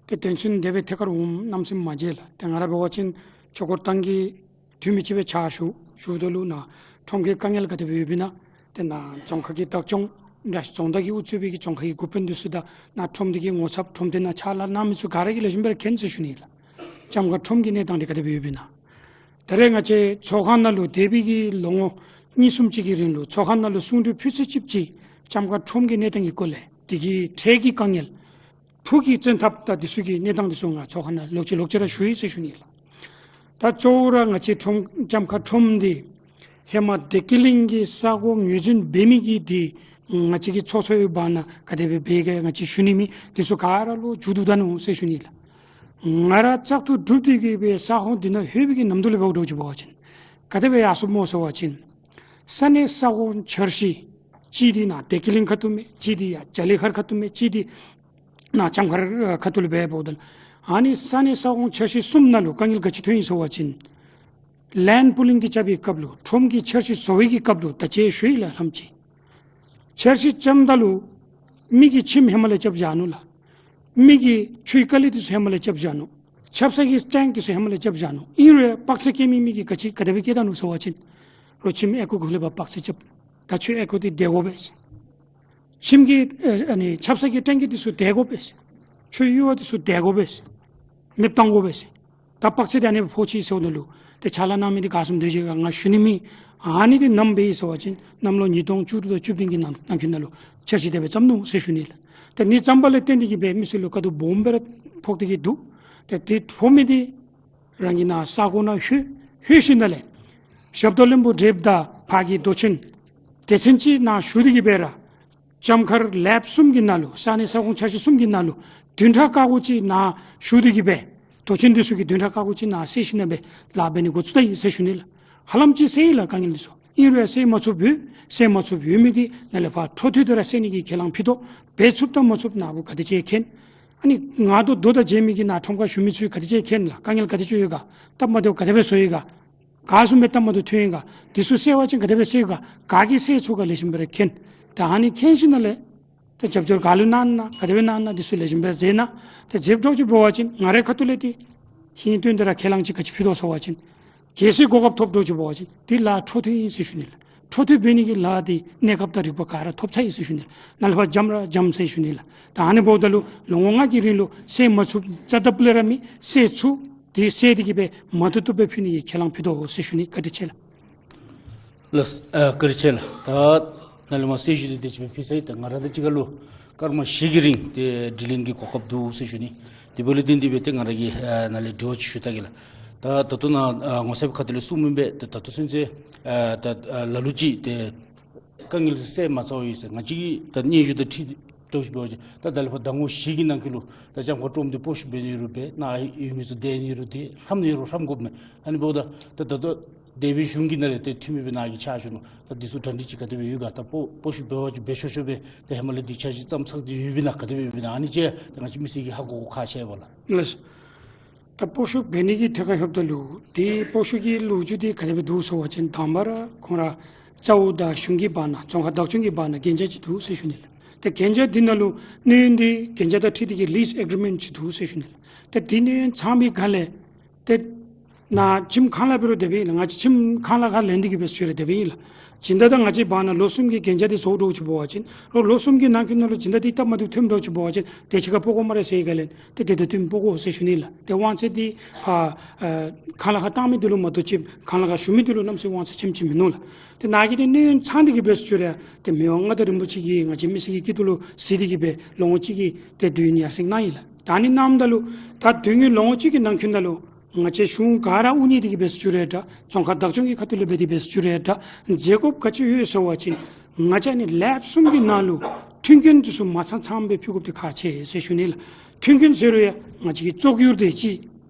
ཏེ་དོན་ཚན་དེ་སྦེ་ཐད་ཀར་འོངམ་གནམ་མེད་ས་མེད་མ་མཇལ་ལགས། ཏེ་ང་ར་འབད་བ་ཅིན་ཆོས་འཁོར་ཐང་གི་འཐུས་མི་ཅིག་སྦེ་ཕྱག་ཞུ་ཞུཝ་ད་ལུ་ནཱ་ཁྲོམ་གྱི་དཀའ་ངལ་ག་དེ་སྦེ་ཡོདཔ་ཨིན་ན། ཏེ་ནཱ་རྫོང་ཁག་གི་བདག་སྐྱོང་ར་རྫོང་བདག་གིས་དབུ་གཙོས་པའི་གི་རྫོང་ཁག་གི་འགོ་དཔོན་འདི་ཚུ་དང་ནཱ་ཁྲོམ་སྡེ་གི་ངོ་ཚབ་ཁྲོམ་སྡེ་ནང་ཕྱག་ལཱ་གནང་མི་ཚུ་ག་ར་གིས་ལེགས་ཤོམ་སྦེ་ར་མཁྱེན་ཟེར་ཞུ་ནི་ལགས། ལྕམ་མཁར་ཁྲོམ་གྱི་གནས་སྟངས་འདི་ག་དེ་སྦེ་ཡོདཔ་ཨིན་ན། ད་རེས་ང་བཅས་ཚོགས་ཁང་ནང་ལུ་འདས་པའི་གི་ལོ་ངོ་གཉིས་གསུམ་ཅིག་གི་རིང་ལུ་ཚོགས་ཁང་ནང་ལུ་གསུང་གྲོས་ཕུལ་ཚར་ཅིག་ཅིག་ལྕམ་མཁར་ཁྲོམ་གྱི་གནས་སྟངས་ཀྱི་སྐོར་ལས་དེ་གི་འཕྲལ་གྱི་དཀའ་ངལ་ཕུགས་ཀྱི་བཙན་ཐབས་དང་འདི་ཚུ་གི་གནས་སྟངས་འདི་ཚུ་ང་ཚོགས་ཁང་ནང་ལོག་ཅི་ལོག་ཅི་ར་ཞུ་ཡི་ཟེར་ཞུ་ནི་ལགས། ད་གཙོ་བོ་ར་ང་བཅས་ཁྲོམ་ལྕམ་མཁར་ཁྲོམ་འདི་ཧེ་མ་བདེ་སྐྱིད་གླིང་གི་ས་གོ་ངོས་འཛིན་འབད་མི་གི་འདི་ང་བཅས་ཀྱི་ཚོགས་གཙོ་ཡོད་པ་ན་ག་དེ་སྦེ་འབད་ག་ང་བཅས་ཞུ་ནི་མེད། འདི་ཚུ་ག་ར་ལུ་མཇུག་བསྡུ་ད་ནུག་ཟེར་ཞུ་ནི་ལགས། ང་ར་བཙག་འཐུ་གྲུབ་སྟེ་གི་སྦེ་ས་ཁོངས་འདི་ནང་ལྷོད་པའི་གི་ནམ་དུས་ལས་འབདཝ་འདྲཝ་ཅིག་འབད་བ་ཅིན་ག་དེ་སྦེ་ཡར་སོངམ་སྨོ་ཟེར་བ་ཅིན་ས་གནས་ས་ཁོངས་འཆར་གཞི་ཅིག་འདི་ནཱ་བདེ་སྐྱིད་གླིང་ཁ་ཐུག་མས། ཅིག་འདི་ཡར་ལྕགས་ལེབ་མཁར་ཁ་ཐུག་མས། ཅིག་འདི་ནཱ་ལྕམ་མཁར་ཁ་ཐུག་ལུ་འབད་འབདཝ་ད་ཨ་ནི་ས་གནས་ས་ཁོངས་འཆར་གཞི་གསུམ་ནང་ལུ་དཀའ་ངལ་ག་ཅི་ཐོན་ཡི་ཟེར་བ་ཅིན་ལེནཌ་པུ་ལིང་འདི་རྐྱབ་པའི་སྐབས་ལུ་ཁྲོམ་གྱི་འཆར་གཞི་བཟོ་བའི་གི་སྐབས་ལུ་ད་ཅི་ཞུ་ཡི་ལགས། ལྷམ་ཅིག་འཆར་གཞི་རྐྱབ་ད་ལུ་མི་གི་ཁྱིམ་ཧེ་མ་ལས་རྐྱབ་བཞག་ནུག་ལགས། མི་གི་ཆུའི་དཀའ་ལས་འདི་ཚུ་ཧེ་མ་ལས་རྐྱབ་བཞག་ནུག། ཆབ་གསང་གི་ཊེངཀ་འདི་ཚུ་ཧེ་མ་ལས་རྐྱབ་བཞག་ནུག། ཨིན་རུང་དཔག་ཚད་བཀལ་མི་མི་གིས་ག་ཅི་ག་དེ་སྦེ་བཀལ་ད་ནུག་ཟེར་བ་ཅིན་རོགས་ཁྱིམ་ཨེ་ཀར་གུ་ལས་ཕར་དཔག་ཚད་རྐྱབ། ད་ཁྱོད་ཨེ་ཀར་འདི་དེ་དགོ་པས་ཟེར། ཁྱིམ་གྱི་ཨ་ཨ་ནི་ཆབ་གསང་གི་ཊེངཀ་འདི་ཚུ་དེ་དགོ་པས་ཟེར། ཁྱོད་ཡུར་བ་འདི་ཚུ་དེ་དགོ་པས་ཟེར། མེདཔ་བཏང་དགོ་པས་ཟེར། ད་དཔག་ཚད་འདི་ཨ་ནི་སྦེ་ཕོག་ཅི་ཟེརཝ་ད་ལུ་ཏེ་ཕྱག་ལཱ་གནང་མི་འདི་ག་བཟུམ་འདུག་ཅིག་ག་ང་ཞུ་ནི་མེད། ཨ་ནི་འདི་ནམ་འབད་ཡི་ཟེར་བ་ཅིན་གནམ་ལོ་ཉིས་སྟོང་བཅུ་དྲུག་དང་བཅུ་བདུན་གྱི་ནང་ནང་འཁོད་ནང་ལུ་འཆར་གཞི་དེ་སྦེ་བརྩམས་ནུག་ཟེར་ཞུ་ནི་ལགས། ཏེ་ཨ་ནི་བརྩམས་པ་ལས་བརྟེན་ཏེ་གི་སྦེ་མི་སེར་ལུ་དཀའ་སྡུག་སྦོམ་སྦེ་ར་ཕོག་སྟེ་གི་འདུག། ཏེ་དེ་ཕོག་མི་འདི་རང་གི་ནཱ་ས་གོ་ནང་ལྷོད་ལྷོད་ཞིནམ་ལས་ཞབས་ཏོག་བློན་པོ་སྦྲེལཝ་ད་ཕར་གྱི་མདོ་ཆེན་སྡེ་ཚན་ཅིག་ནང་ཞུ་སྟེ་གི་སྦེ་ར་ལྕམ་མཁར་ལེནཌ་གསུམ་གྱི་ནང་ལུ་ས་གནས་ས་ཁོངས་འཆར་གཞི་གསུམ་གྱི་ནང་ལུ་བདུན་ཕྲག་ཁ་ཁ་ཅིག་ནང་ཞུ་སྟེ་གི་སྦེ་མདོ་ཆེན་འདི་ཚུ་གི་བདུན་ཕྲག་ཁ་ཁ་ཅིག་ནང་སེལ་ཞིནམ་ལས་སྦེ་ལཱ་འབད་ནི་འགོ་བཙུགས་ད་ཡི་ཟེར་ཞུ་ནི་ལགས། ཧ་ལམ་ཅིག་སེལ་ཡི་ལགས་དཀའ་ངལ་འདི་ཚུ། ཨིན་རུང་ཡང་སེལ་མ་ཚུགསཔ་ཡོད། སེལ་མ་ཚུགསཔ་ཡོད་མི་འདི་ནཱ་ལས་ཕར་འཕྲོ་མཐུད་དེ་ར་སེལ་ནི་གི་ཁས་བླངས་ཕུལ་དོ། འབད་ཚུགསཔ་དང་མ་ཚུགསཔ་ནཱ་བུ་ག་དེ་ཅིག་མཁྱེན། ཨ་ནི་ང་དང་ཟླཝ་དང་མཇལ་མི་གི་ནཱ་ཁྲོམ་ཁར་བཞུགས་མི་ཚུ་གིས་ག་དེ་ཅིག་མཁྱེན་ལགས། དཀའ་ངལ་ག་དེ་ཅིག་ཡོད་ག། སྟབས་མ་བདེཝ་ག་དེ་སྦེ་བཟོ་ཡི་ག། ག་བཟུམ་སྦེ་སྟབས་མ་བདེཝ་ཐོན་ཡི་ག། ག་གིས་སེལ་ཚུགས་ག་ལེགས་ཤོམ་སྦེ་ར་མཁྱེན། ད་ཨ་ནི་མཁྱེན་ཞིནམ་ལས་ཏེ་རྒྱབ་སྐྱོར་ག་ལུ་གནང་ན་ག་དེ་སྦེ་གནང་ན་འདི་ཚུ་ལེགས་ཤོམ་སྦེ་མཛད་གནང་། ཏེ་མཛདཔ་འདྲཝ་ཅིག་འབད་བ་ཅིན་ང་རའི་ཁ་ཐུག་ལས་ཏེ་ཧིང་བཏོན་ཏེ་ར་ཁས་བླངས་ཅིག་ག་ཅི་ཕུལ་དོ་ཟེར་བ་ཅིན་གལ་སྲིད་གོ་སྐབས་ཐོབ་འདྲཝ་ཅིག་འབད་བ་ཅིན་ཏེ་ལཱ་འཕྲོ་མཐུད་ཨིན་ཟེར་ཞུ་ནི་ལགས། འཕྲོ་མཐུད་འབད་ནི་གི་ལཱ་འདི་གནས་སྐབས་དང་རིག་པ་ག་ར་ཐོབ་ཚར་ཡི་ཟེར་ཞུ་ནི་ལགས། ནཱ་ལས་ཕར་འཇམ་ར་འཇམ་ཟེར་ཞུ་ནི་ལགས། ད་ཨ་ནི་འབདཝ་ད་ལུ་ལོ་ངོ་ལྔ་གི་རིང་ལུ་སེལ་མ་ཚུགསཔ་རྩ་དང་པོ་ལས་ར་མེད། སེལ་ཚུགས་ཏེ་སེལ་ཏེ་གི་སྦེ་མ་བཏུབ་བཏུབ་སྦེ་ཕུལ་ནི་གི་ཁས་བླངས་ཕུལ་དོ་ཟེར་ཞུ་ནི། བཀའ་དྲིན་ཆེ་ལགས། ལགས་སོ། ཨ་བཀའ་དྲིན་ཆེ་ལགས། ད་ནཱ་ལས་མར་གསལ་ཞུ་འདི་དེ་ཅིག་སྦེ་ཕུལ་ཚར་ཡི། ད་ང་ར་དང་གཅིག་ཁར་ལུ་སྐར་མ་བཞི་གི་རིང་ཏེ་དྲི་ལན་གྱི་གོ་སྐབས་འདུག་ཟེར་ཞུ་ནི། དེ་འབདཝ་ལས་བརྟེན་ཏེ་སྦེ་ཏེ་ང་ར་གིས་ཨ་ནཱ་ལས་དྲི་བ་ཅིག་ཞུ་ད་གེ་ལགས། ད་ད་ལྟོ་ནཱ་ཨ་ངོ་ཤེས་པའི་ཁ་ཐུག་ལས་གསུང་མི་སྦེ་ད་ད་ལྟོ་ཚུན་ཚོད་ཨ་ད་ཨ་ལ་ལུ་ཅིག་ཏེ་དཀའ་ངལ་སེལ་མ་ཚར་བ་ཡོད་ཟེར། ང་བཅས་ཀྱི་ད་སྙན་ཞུ་དང་འཁྲིལ་འདྲཝ་ཅིག་འབད་བ་ཅིན་ད་ད་ལས་ཕར་ཟླ་ངོ་བཞི་གི་ནང་འཁོད་ལུ་ད་ལྕམ་མཁར་ཁྲོམ་འདི་སྤོ་བཤུད་འབད་ནི་རུང་འབད་ནཱ་ཡོད་མི་ཚུ་སྡོད་ནི་རུང་ཏེ་ལྷམ་ནི་རུང་ལྷམ་དགོཔ་མས། ཨ་ནི་འབདཝ་ད་ད་ད་ལྟོ་འདས་པའི་གཞུང་གི་ནང་ལས་ཏེ་འཐུས་མི་སྦེ་ནཱ་གིས་ཕྱག་ཞུ་ནུག། ད་འདི་ཚུ་གྲ་སྒྲིག་ཅིག་ག་དེ་སྦེ་ཡོད་ག། ད་སྤོ་སྤོ་བཤུད་འབད་བ་ཅིན་འབད་ཆོག་ཆོག་སྦེ་ཏེ་ཧེ་མ་ལས་འདི་ཆ་ཅིག་བརྩམས་ཚར་ཏེ་ཡོདཔ་ཨིན་ན་ག་དེ་སྦེ་ཡོདཔ་ཨིན་ན། ཨ་ནི་ཅིག་ད་ང་བཅས་མི་སེར་གྱིས་ཧ་གོ་དགོཔ་ཁག་ཆེ་བས་ལགས། ལགས་སོ། ད་སྤོ་བཤུད་འབད་ནི་གི་ཐད་ཁར་ལྷོདཔ་ད་ལུ་ཏེ་སྤོ་བཤུད་ཀྱི་ལོ་རྒྱུས་འདི་ག་དེ་སྦེ་འདུག་ཟེར་བ་ཅིན་དང་པ་ར་ཁོང་ར་རྩ་བོ་དང་གཞུང་གི་བར་ན་རྫོང་ཁག་བདག་སྐྱོང་གི་བར་ན་གན་རྒྱ་ཅིག་འདུག་ཟེར་ཞུ་ནི་ལགས། ཏེ་གན་རྒྱ་འདི་ནང་ལུ་གནས་ཡུན་འདི་གན་རྒྱ་དང་འཁྲིལ་ཏེ་གི་ལིས་ཨེག་རི་མེནཊ་ཅིག་འདུག་ཟེར་ཞུ་ནི་ལགས། ཏེ་འདི་གནས་ཡུན་ཚང་བའི་སྒང་ལས་ཏེ་ནཱ་ཁྱིམ་གང་ལ་འབད་རུང་དེ་སྦེ་ཨིན་ལགས། ང་བཅས་ཁྱིམ་གང་ལ་ཁར་ལེན་ཏེ་གི་སྦེ་ཞུ་རུང་དེ་སྦེ་ཨིན་ལགས། སྦྱིན་བདག་དང་ང་བཅས་བར་ན་ལོ་གསུམ་གྱི་གན་རྒྱ་འདི་བཟོ་འདྲཝ་ཅིག་འབད་བ་ཅིན་ལོ་ལོ་གསུམ་གྱི་ནང་འཁོད་ནང་ལུ་སྦྱིན་བདག་འདི་སྟབས་མ་བདེཝ་ཐོནམ་འདྲཝ་ཅིག་འབད་བ་ཅིན་དེ་ཅིག་ཁར་སྤོ་དགོ་སྨ་རེ་ཟེར་བའི་སྒང་ལས་ཏེ་དེ་དང་བསྟུན་སྤོ་དགོ་ཟེར་ཞུ་ནི་ལགས། ཏེ་དབང་ཚད་འདི་ཕར་ཨ་གང་ལ་ཁར་བཏང་མི་འདི་ལུ་མ་གཏོགས་ཅིག་གང་ལ་ཁར་ཞུ་མི་འདི་ལུ་གནམ་མེད་ས་མེད་དབང་ཚད་ཆེམ་ཅིག་མིན་ནུག་ལགས། ཏེ་ནཱ་གིས་ཏེ་གནས་ཡུན་ཚང་སྟེ་གི་སྦེ་ཞུ་རུང་ཏེ་མི་དབང་མངའ་བདག་རིན་པོ་ཆེ་གིས་ང་བཅས་མི་སེར་གྱི་སྐྱིད་སྡུག་ལུ་གཟིགས་ཏེ་གི་སྦེ་ལོ་ངོ་གཅིག་གི་ཏེ་དུས་ཡུན་ཡར་སེང་གནང་ཡི་ལགས། ད་ཨ་ནི་གནངམ་ད་ལུ་ད་དུས་ཡུན་ལོ་ངོ་གཅིག་གི་ནང་འཁོད་ནང་ལུ་ང་བཅས་གཞུང་ག་ར་དབུ་བརྙེས་ཏེ་གི་སྦེ་ཞུ་རུང་འདྲ་རྫོང་ཁག་བདག་སྐྱོང་གི་ཁ་ཐུག་ལས་འབད་དེ་སྦེ་ཞུ་རུང་འདྲ་མཛད་དགོཔ་ག་ཅི་ཡོད་ཟེར་བ་ཅིན་ང་བཅས་ཨ་ནི་ལེབ་གསུམ་གྱི་ནང་ལུ་མཐུན་རྐྱེན་འདི་ཚུ་མ་ཚང་ཚངམ་སྦེ་ཕུལ་དགོཔ་འདི་ཁག་ཆེ་ཟེར་ཞུ་ནི་ལགས། མཐུན་རྐྱེན་ཟེར་རུང་ཡང་ང་བཅས་ཀྱི་བཙོག་ཡུར་དེ་ཅིག་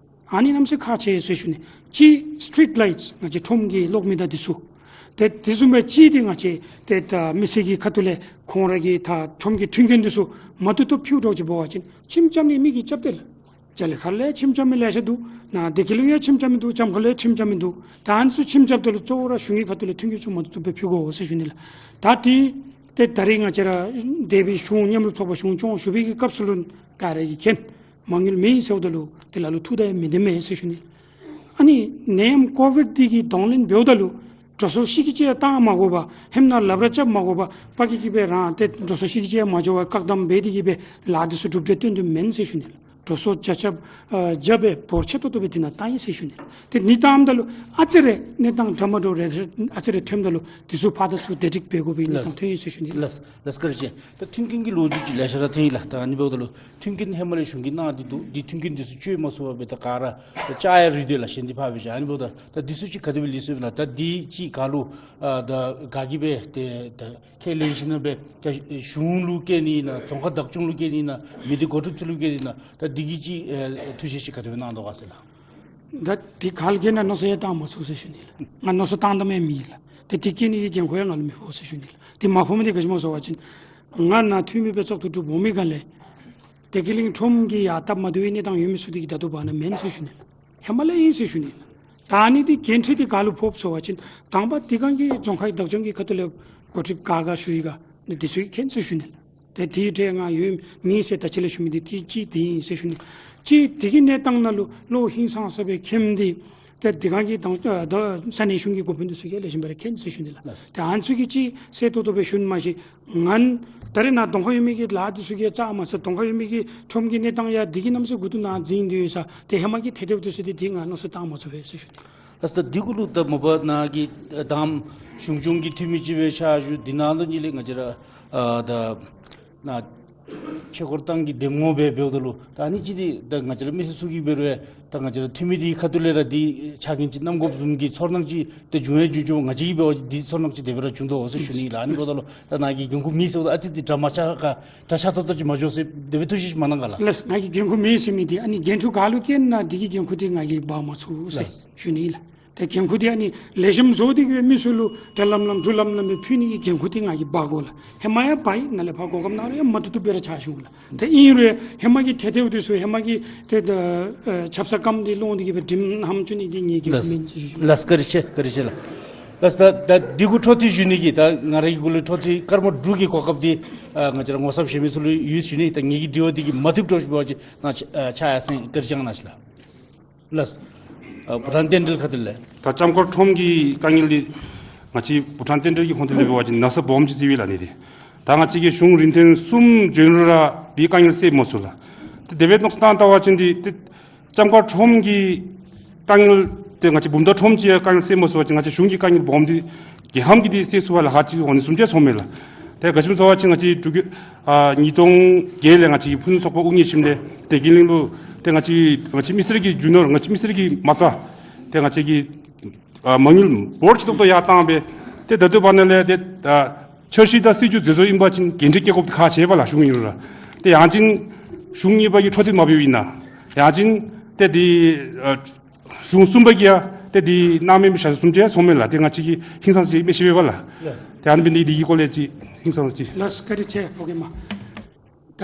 ཨ་ནི་གནམ་མེད་ས་མེད་ཁག་ཆེ་ཟེར་ཞུ་ནི། གཅིག་སི་ཊི་རིཊ་ལའིཊ་ང་བཅས་ཁྲོམ་གྱི་གློག་མེ་དང་འདི་ཚུ། ཏེ་དེ་བཟུམ་སྦེ་གཅིག་འདི་ང་བཅས་ཏེ་ད་མི་སེར་གྱི་ཁ་ཐུག་ལས་ཁོང་ར་གི་ད་ཁྲོམ་གྱི་མཐུན་རྐྱེན་འདི་ཚུ་མ་བཏུབ་བཏུབ་ཕུལཝ་འདྲཝ་ཅིག་འབད་བ་ཅིན་ཁྱིམ་རྐྱབ་ནི་མི་གིས་རྐྱབ་སྟེ་ལགས། ཇ་ལི་ཁ་ལས་ཁྱིམ་རྐྱབ་མི་ལེ་ཤ་འདུག། ནཱ་བདེ་སྐྱིད་གླིང་ཡང་ཁྱིམ་རྐྱབ་མི་འདུག། ལྕམ་མཁར་ལས་ཁྱིམ་རྐྱབ་མི་འདུག། ད་ཨ་ནི་ཚུ་ཁྱིམ་རྐྱབ་ད་ལུ་གཙོ་བོ་ར་གཞུང་གི་ཁ་ཐུག་ལས་མཐུན་རྐྱེན་ཚུ་མ་བཏུབ་བཏུབ་སྦེ་ཕུལ་དགོ་ཟེར་ཞུ་ནི་ལགས། ད་འདི་ཏེ་ད་རེས་ང་བཅས་ར་འདས་པའི་གཞུང་མཉམ་རུབ་ཚོགས་པ་གཞུང་སྐྱོང་ཞུ་བའི་གི་སྐབས་སུ་ལུ་ག་ར་གིས་མཁྱེན། མ་དངུལ་མེད་ཟེརཝ་ད་ལུ་དེ་ལ་ལུ་ཐུགས་དང་ཡང་མི་ལྡན་མས་ཟེར་ཞུ་ནི། ཨ་ནི་ནད་ཡམས་ཀོ་བིཌ་འདི་གི་གདོང་ལེན་འབདཝ་ད་ལུ་འགྲོ་སོང་ཤི་གི་ཅིག་ཡང་བཏང་མ་དགོ་པར་ཧེ་མ་ནཱ་ལབ་ར་རྐྱབ་མ་དགོ་པར་ཕར་གྱི་གི་སྦེ་རང་ཏེ་འགྲོ་སོང་ཤི་གི་ཅིག་ཡང་མ་འགྱོ་བར་བཀག་དམ་འབད་དེ་གི་སྦེ་ལཱ་འདི་ཚུ་གྲུབ་འབྲས་སྟོན་དོ་མེན་ཟེར་ཞུ་ནི་ལགས། འགྲོ་སོང་བརྒྱ་ཆ་ཨ་བརྒྱ་སྦེ་འབོར་ཆེ་ཏོག་ཏོ་སྦེ་འདི་ནང་བཏང་ཡི་ཟེར་ཞུ་ནི་ལགས། ཏེ་འདི་བཏངམ་ད་ལུ་ཨ་ཙི་རེ་གནས་སྟངས་འདྲ་མ་འདྲཝ་རེ་ཨ་ཙི་རེ་ཐོནམ་ད་ལུ་འདི་ཚུ་ཕར་དང་ཚུར་བདེ་སྒྲིག་འབད་དགོ་པའི་གནས་སྟངས་ཐོན་ཡི་ཟེར་ཞུ་ནི་ལགས། ལགས་སོ་བཀའ་དྲིན་ཆེ། ད་མཐུན་རྐྱེན་གྱི་ལོ་རྒྱུས་ཅིག་ལེ་ཤ་ར་ཐོན་ཡི་ལགས། ད་ཨ་ནི་འབདཝ་ད་ལུ་མཐུན་རྐྱེན་ཧེ་མ་ལས་གཞུང་གིས་གནང་སྟེ་འདུག། འདི་མཐུན་རྐྱེན་འདི་ཚུ་སྤྱོད་མ་ཚུགས་པར་སྦེ་ད་ག་ར་ལྕགས་ཡང་རུལ་ཏེ་ལགས་གཞན་འདི་ཕར་སྦེ་བཞག། ཨ་ནི་འབདཝ་ད་ད་འདི་ཚུ་ཅིག་ག་དེ་སྦེ་ལུས་སོང་ཡི་ལགས། ད་འདི་ཅིག་ག་ལུ་ཨ་ད་ག་གིས་སྦེ་ཏེ་ད་ཁས་ལེན་ཞིནམ་སྦེ་ད་གཞུང་ལུ་བཀལ་ནི་ཨིན་ན་རྫོང་ཁག་བདག་སྐྱོང་ལུ་བཀལ་ནི་ཨིན་ན་མི་སྡེ་འགོ་ཁྲིདཔ་ཚུ་ལུ་བཀལ་ནི་ཨིན་ན་ད་འདི་གི་ཅིག་ཨེ་ཐུགས་བཞེད་ཅིག་ག་དེ་སྦེ་གནང་དོ་ག་ཟེར་ལགས། ད་འདི་ག་ལུ་བཀལ་ན་མནོ་བསམ་ཡང་བཏང་མ་ཚུགས་ཟེར་ཞུ་ནི་ལགས། ང་མནོ་བསམ་བཏང་ད་མི་མེད་ལགས། ཏེ་འདི་བཀལ་ནི་གི་འགན་ཁུར་ཡང་ང་ལུ་མི་ཕོག་ཟེར་ཞུ་ནི་ལགས། ཏེ་མ་ཕོག་མི་འདི་ག་ཅི་སྨོ་ཟེར་བ་ཅིན་ང་ནཱ་འཐུས་མི་སྦེ་བཙག་འཐུ་གྲུབ་འོང་མི་སྒང་ལས་བདེ་སྐྱིད་གླིང་ཁྲོམ་གྱི་ཡར་སྟབས་མ་བདེ་བའི་གནས་སྟངས་ཡོད་མི་ཚུ་འདི་གིས་ད་ལྟོ་བར་ན་མེན་ཟེར་ཞུ་ནི་ལགས། ཧེ་མ་ལས་ཨིན་ཟེར་ཞུ་ནི་ལགས། ད་ཨ་ནི་འདི་འགན་འཁྲི་འདི་ག་ལུ་ཕོགཔ་ཟེར་བ་ཅིན་དང་པ་འདི་སྒང་གི་རྫོང་ཁག་བདག་སྐྱོང་གི་ཁ་ཐུག་ལས་འགོ་ཁྲིདཔ་ག་ག་ཞུ་ཡི་ག་འདི་འདི་ཚུ་གིས་མཁྱེན་ཟེར་ཞུ་ནི་ལགས། ཏེ་དེའི་གྲས་ང་ཡོད་མི་ཟེར་ད་ཅི་ལས་ཞུ་མི་འདི་ཏེ་གཅིག་འདི་ཨིན་ཟེར་ཞུ་ནི། གཅིག་འདི་གི་གནས་སྟངས་ནང་ལུ་བློ་ཧིང་སངས་ས་སྦེ་མཁྱེནམ་འདི་ཏེ་འདི་སྒང་གི་དང་ཨ་ད་ས་གནས་གཞུང་གི་འགོ་དཔོན་འདི་ཚུ་གིས་ལེགས་ཤོམ་སྦེ་ར་མཁྱེན་ཟེར་ཞུ་ནི་ལགས། ཏེ་ཨ་ནི་ཚུ་གིས་ཅིག་གསལ་ཏོག་ཏོ་སྦེ་ཞུ་ནི་མ་གཞི་ང་ད་རེས་ནཱ་གདོང་ཁར་ཡོད་མི་གི་ལཱ་འདི་ཚུ་གིས་རྩ་མ་ཚུགས། གདོང་ཁར་ཡོད་མི་གི་ཁྲོམ་གྱི་གནས་སྟངས་ཡང་འདི་གིས་གནམ་མེད་ས་མེད་མགུ་ཏོ་ནཱ་འཛིང་སྟེ་ཡོད་ས། ཏེ་ཧེ་མ་གི་ཐད་ཐད་འདི་ཚུ་འདི་འདི་ང་མནོ་བསམ་བཏང་མ་ཚུགས་པས་ཟེར་ཞུ་ནི། ལགས་སོ། ད་འདི་གུ་ལུ་ད་མ་པ་ནཱ་གི་དང་གཞུང་སྐྱོང་གི་འཐུས་མི་ཅིག་སྦེ་ཕྱག་ཞུ། འདི་ནང་ལུ་ནི་ལས་ང་བཅས་ར་ཨ་ད་ནཱ་ཆོས་འཁོར་ཏང་གི་འདེམས་ངོ་སྦེ་འབདཝ་ད་ལུ་ད་ཨ་ནི་ཅིག་འདི་ད་ང་བཅས་ར་མི་སེར་ཚུ་གིས་འབད་རུང་ད་ང་བཅས་ར་འཐུས་མི་འདི་ཁ་ཐུག་ལས་ར་འདི་ཕྱག་འགན་ཅིག་བསྣམ་དགོཔ་བཟུམ་གྱི་ཚོར་སྣང་ཅིག་ཏེ་བྱུང་ཡང་བྱུང་བྱུངམ་ང་བཅས་ཀྱིས་འབད་བ་ཅིན་འདི་ཚོར་སྣང་ཅིག་དེ་སྦེ་ར་བྱུང་དོ་ཟེར་ཞུ་ནི་ལགས། ཨ་ནི་འབདཝ་ད་ལུ་ད་ནཱ་གིས་འགན་ཁུར་མེད་ཟེརཝ་ད་ཨ་ཙི་ཙི་དྲག་མ་ཆགས་ག་དྲག་ཆགས་ཏོག་ཏོ་ཅིག་མ་འགྱོ་ཟེར་དེ་སྦེ་ཐུགས་བཞེད་ཅིག་མ་གནང་ག་ལགས། ལགས། ང་གིས་འགན་ཁུར་མེད་ཟེར་མི་འདི་ཨ་ནི་འགན་འཁྲི་ག་ལུ་བཀལ་ན་འདི་གི་འགན་ཁུར་འདི་ང་གིས་འབག་མ་ཚུགས་ཟེར་ལགས་ཞུ་ནི་ལགས། ཏེ་འགན་ཁུར་འདི་ཨ་ནི་ལེགས་ཤོམ་བཟོ་སྟེ་གི་སྦེ་མི་ཚུ་ལུ་དྲག་ལམ་ལམ་དྲུག་ལམ་ལམ་སྦེ་ཕུལ་ནི་གི་འགན་ཁུར་འདི་ང་གིས་འབག་དགོ་ལགས། ཧེ་མ་ཡང་འབག་ཡི། ནཱ་ལས་ཕར་གོ་སྐབས་གནང་རུང་ཡང་མ་བཏུབ་བཏུབ་སྦེ་ར་ཆགས་སོང་ལགས། ཏེ་ཨིན་རུང་ཧེ་མ་གི་ཐད་ཐད་འདི་ཚུ་ཧེ་མ་གི་ཏེ་ད་ཨ་ཆབ་གསང་སྐམ་འདི་སློང་སྟེ་གི་སྦེ་སྒྲིམ་ཧམ་བཅུག་ནི་འདི་ངེའི་འགན་ཁུར་མེན་ཟེར་ཞུ་ཞུ། ལགས་སོ། བཀའ་དྲིན་ཆེ། བཀའ་དྲིན་ཆེ་ལགས། ལགས། ད་ད་འདི་གུ་འཕྲོ་མཐུད་ཞུ་ནི་གི་ད་ང་རའི་གུ་ལུ་འཕྲོ་མཐུད་སྐར་མ་དྲུག་གི་གོ་སྐབས་འདི་ཨ་ང་བཅས་ར་ངོ་ཚབ་བཞེས་མི་ཚུ་ལུ་ཡོད་ཞུ་ནི། ད་ངེ་གི་དྲི་བ་འདི་གིས་མ་ཐུབ་འགྱོ་ཞུ་བ་ཅིན་ད་ཕྱག་ཡར་སེང་བཀའ་དྲིན་བསྐྱང་གནང་ཞུ་ལགས། ལགས། ཨ་བྷུ་ཊཱན་རྟེན་འབྲེལ་ཁ་ཐུག་ལས། ད་ལྕམ་མཁར་ཁྲོམ་གྱི་དཀའ་ངལ་འདི་ང་བཅས་བྷུ་ཊཱན་རྟེན་འབྲེལ་གྱི་ཁོངས་ཐད་ལས་འབད་བ་ཅིན་ན་ཚ་སྦོམ་ཅིག་བརྩི་བས་ལགས་ཨ་ནི་འདི། ད་ང་བཅས་ཀྱིས་གཞུང་རིན་ཐང་གསུམ་བྱོན་རུང་ར་འདི་དཀའ་ངལ་སེལ་མ་ཚུགས་ལགས། ཏེ་དེ་སྦེ་མནོ་བསམ་བཏང་བལྟ་བ་ཅིན་འདི་ཏེ་ལྕམ་མཁར་ཁྲོམ་གྱི་དཀའ་ངལ་ཏེ་ང་བཅས་བུམ་ཐང་ཁྲོམ་གྱི་དཀའ་ངལ་སེལ་མ་ཚུགས་པ་ཅིན་ང་བཅས་གཞུང་གི་དཀའ་ངལ་སྦོམ་འདི་རྒྱལ་ཁམས་ཀྱི་འདི་སེལ་ཚུགས་པར་ལཱ་ཁག་ཅིག་འོང་ནི་བཟུམ་ཅིག་ཚོརཝ་མས་ལགས། ཏེ་ག་ཅི་སྨོ་ཟེར་བ་ཅིན་ང་བཅས་འབྲུག་རྒྱལ་ཨ་ཉིས་སྟོང་བརྒྱད་ལས་ང་བཅས་ཀྱི་ཕུན་སུམ་ཚོགས་པ་དབུ་བརྙེས་ཞིནམ་ལས་ཏེ་དགེ་ལེགས་ལུ་ཏེ་ང་བཅས་ང་བཅས་མི་སེར་གྱི་རྒྱུ་ནོར་ང་བཅས་མི་སེར་གྱི་མ་རྩ་ཏེ་ང་བཅས་ཀྱི་ཨ་མ་དངུལ་འབོར་ཆེ་ཏོག་ཏོ་ཡར་བཏང་སྦེ་ཏེ་ད་ལྟོ་བར་ན་ལས་ཏེ་ཨ་འཆར་གཞི་དང་སྲིད་བྱུས་མཛད་ཚུལ་ཨིན་པ་ཅིན་འགན་འཁྲི་བཀལ་དགོཔ་འདི་ཁག་ཆེ་བས་ལགས་གཞུང་ཨིན་རུང་ར། ཏེ་ཡང་ཅིན་གཞུང་གཉིས་པ་གིས་འཕྲོ་མཐུད་མ་འབདཝ་ཨིན་ན་ཡང་ཅིན་ཏེ་འདི་ཨ་གཞུང་གསུམ་པ་གིས་ཡང་ཏེ་འདི་གནང་མི་མི་ཤེས་བཟུམ་ཅིག་ཚོརཝ་མས་ལགས། ཏེ་ང་བཅས་ཀྱིས་ཧིང་སངས་ས་ཅིག་མི་ཤེས་པས་ལགས། ལགས། ཏེ་ཨ་ནི་འབད་ནི་འདི་གི་སྐོར་ལས་ཅིག་ཧིང་སངས་ས་ཅིག། ལགས་བཀའ་དྲིན་ཆེ་ཕོ་རྒནམ། ད་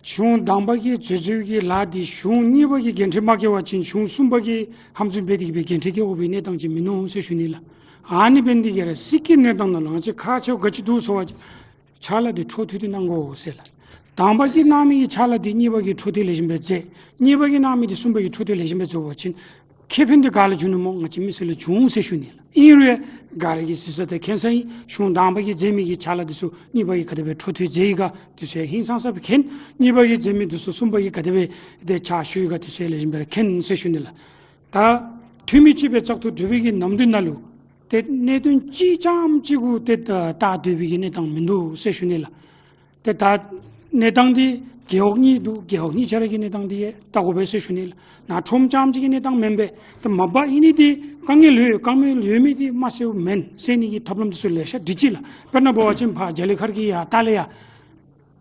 གཞུང་དང་པ་གིས་མཛད་ཚུལ་གྱི་ལཱ་འདི་གཞུང་གཉིས་པ་གིས་འགན་འཁྲི་མ་བཀལ་བ་ཅིན་གཞུང་གསུམ་པ་གིས་ཧམ་བཟུང་འབད་དེ་གིས་འབད་འགན་འཁྲི་བཀལ་དགོ་པའི་གནས་སྟངས་ཅིག་མིན་ནུག་ཟེར་ཞུ་ནི་ལགས། ཨ་ནི་འབད་ནི་འདི་གིས་ར་སྲིད་ཀྱི་གནས་སྟངས་ནང་ལུ་ང་བཅས་ཁག་ཆེཝ་ག་ཅི་འདུག་ཟེར་བ་ཅིན་ཕྱག་ལཱ་འདི་འཕྲོ་མཐུད་དེ་གནང་དགོ་ཟེར་ལགས། དང་པ་གིས་གནང་མི་གི་ཕྱག་ལཱ་འདི་གཉིས་པ་གིས་འཕྲོ་མཐུད་ལེགས་ཤོམ་སྦེ་མཛད། གཉིས་པ་གིས་གནང་མི་འདི་གསུམ་པ་གིས་འཕྲོ་མཐུད་ལེགས་ཤོམ་སྦེ་མཛད་པ་ཅིན་ཁེ་ཕན་འདི་ག་ལུ་འབྱུང་ནི་སྨོ། ང་བཅས་མི་སེར་ལུ་འབྱུང་ཟེར་ཞུ་ནི་ལགས། ཨིན་རུང་ག་ར་གིས་གཟིགས་ས་དང་མཁྱེན་ས་ཨིན། གཞུང་དང་པ་གིས་མཛད་མི་གི་ཕྱག་ལཱ་འདི་ཚུ་གཉིས་པ་གིས་ག་དེ་སྦེ་འཕྲོ་མཐུད་མཛད་ཡི་ག་འདི་ཚུ་ཧིང་སངས་ས་སྦེ་མཁྱེན། གཉིས་པ་གིས་མཛད་མི་འདི་ཚུ་གསུམ་པ་གིས་ག་དེ་སྦེ་ཏེ་ཕྱག་ཞུ་ཡི་ག་འདི་ཚུ་ལེགས་ཤོམ་སྦེ་ར་མཁྱེན་ཟེར་ཞུ་ནི་ལགས། ད་འཐུས་མི་ཅིག་སྦེ་བཙག་འཐུ་གྲུབ་པའི་གི་ནམ་དུས་ནང་ལུ་ཏེ་གནད་དོན་གཅིག་རྐྱངམ་གཅིག་གུ་ཏེ་ད་བལྟ་སྡོད་པའི་གི་གནས་སྟངས་མིན་འདུག་ཟེར་ཞུ་ནི་ལགས། ཏེ་ད་གནས་སྟངས་འདི་རྒེད་འོག་གཉིས་འདུག། རྒེད་འོག་གཉིས་ཆ་ར་གི་གནས་སྟངས་འདི་ཡང་བལྟ་དགོ་པས་ཟེར་ཞུ་ནི་ལགས། ནཱ་ཁྲོམ་རྐྱངམ་གཅིག་གི་གནས་སྟངས་མེན་པས། ཏེ་མ་པ་ཨིན་ནི་འདི་དཀའ་ངལ་ཡོད་དཀའ་ངལ་ཡོད་མི་འདི་མ་སེལཝ་མེན། སེལ་ནི་གི་ཐབས་ལམ་འདི་ཚུ་ལེ་ཤ་སྒྲིག་ཅི་ལགས། དཔེར་ན་འབད་བ་ཅིན་ཕར་རྒྱ་ལི་མཁར་གྱི་ཡར་ལྟག་ལས་ཡར་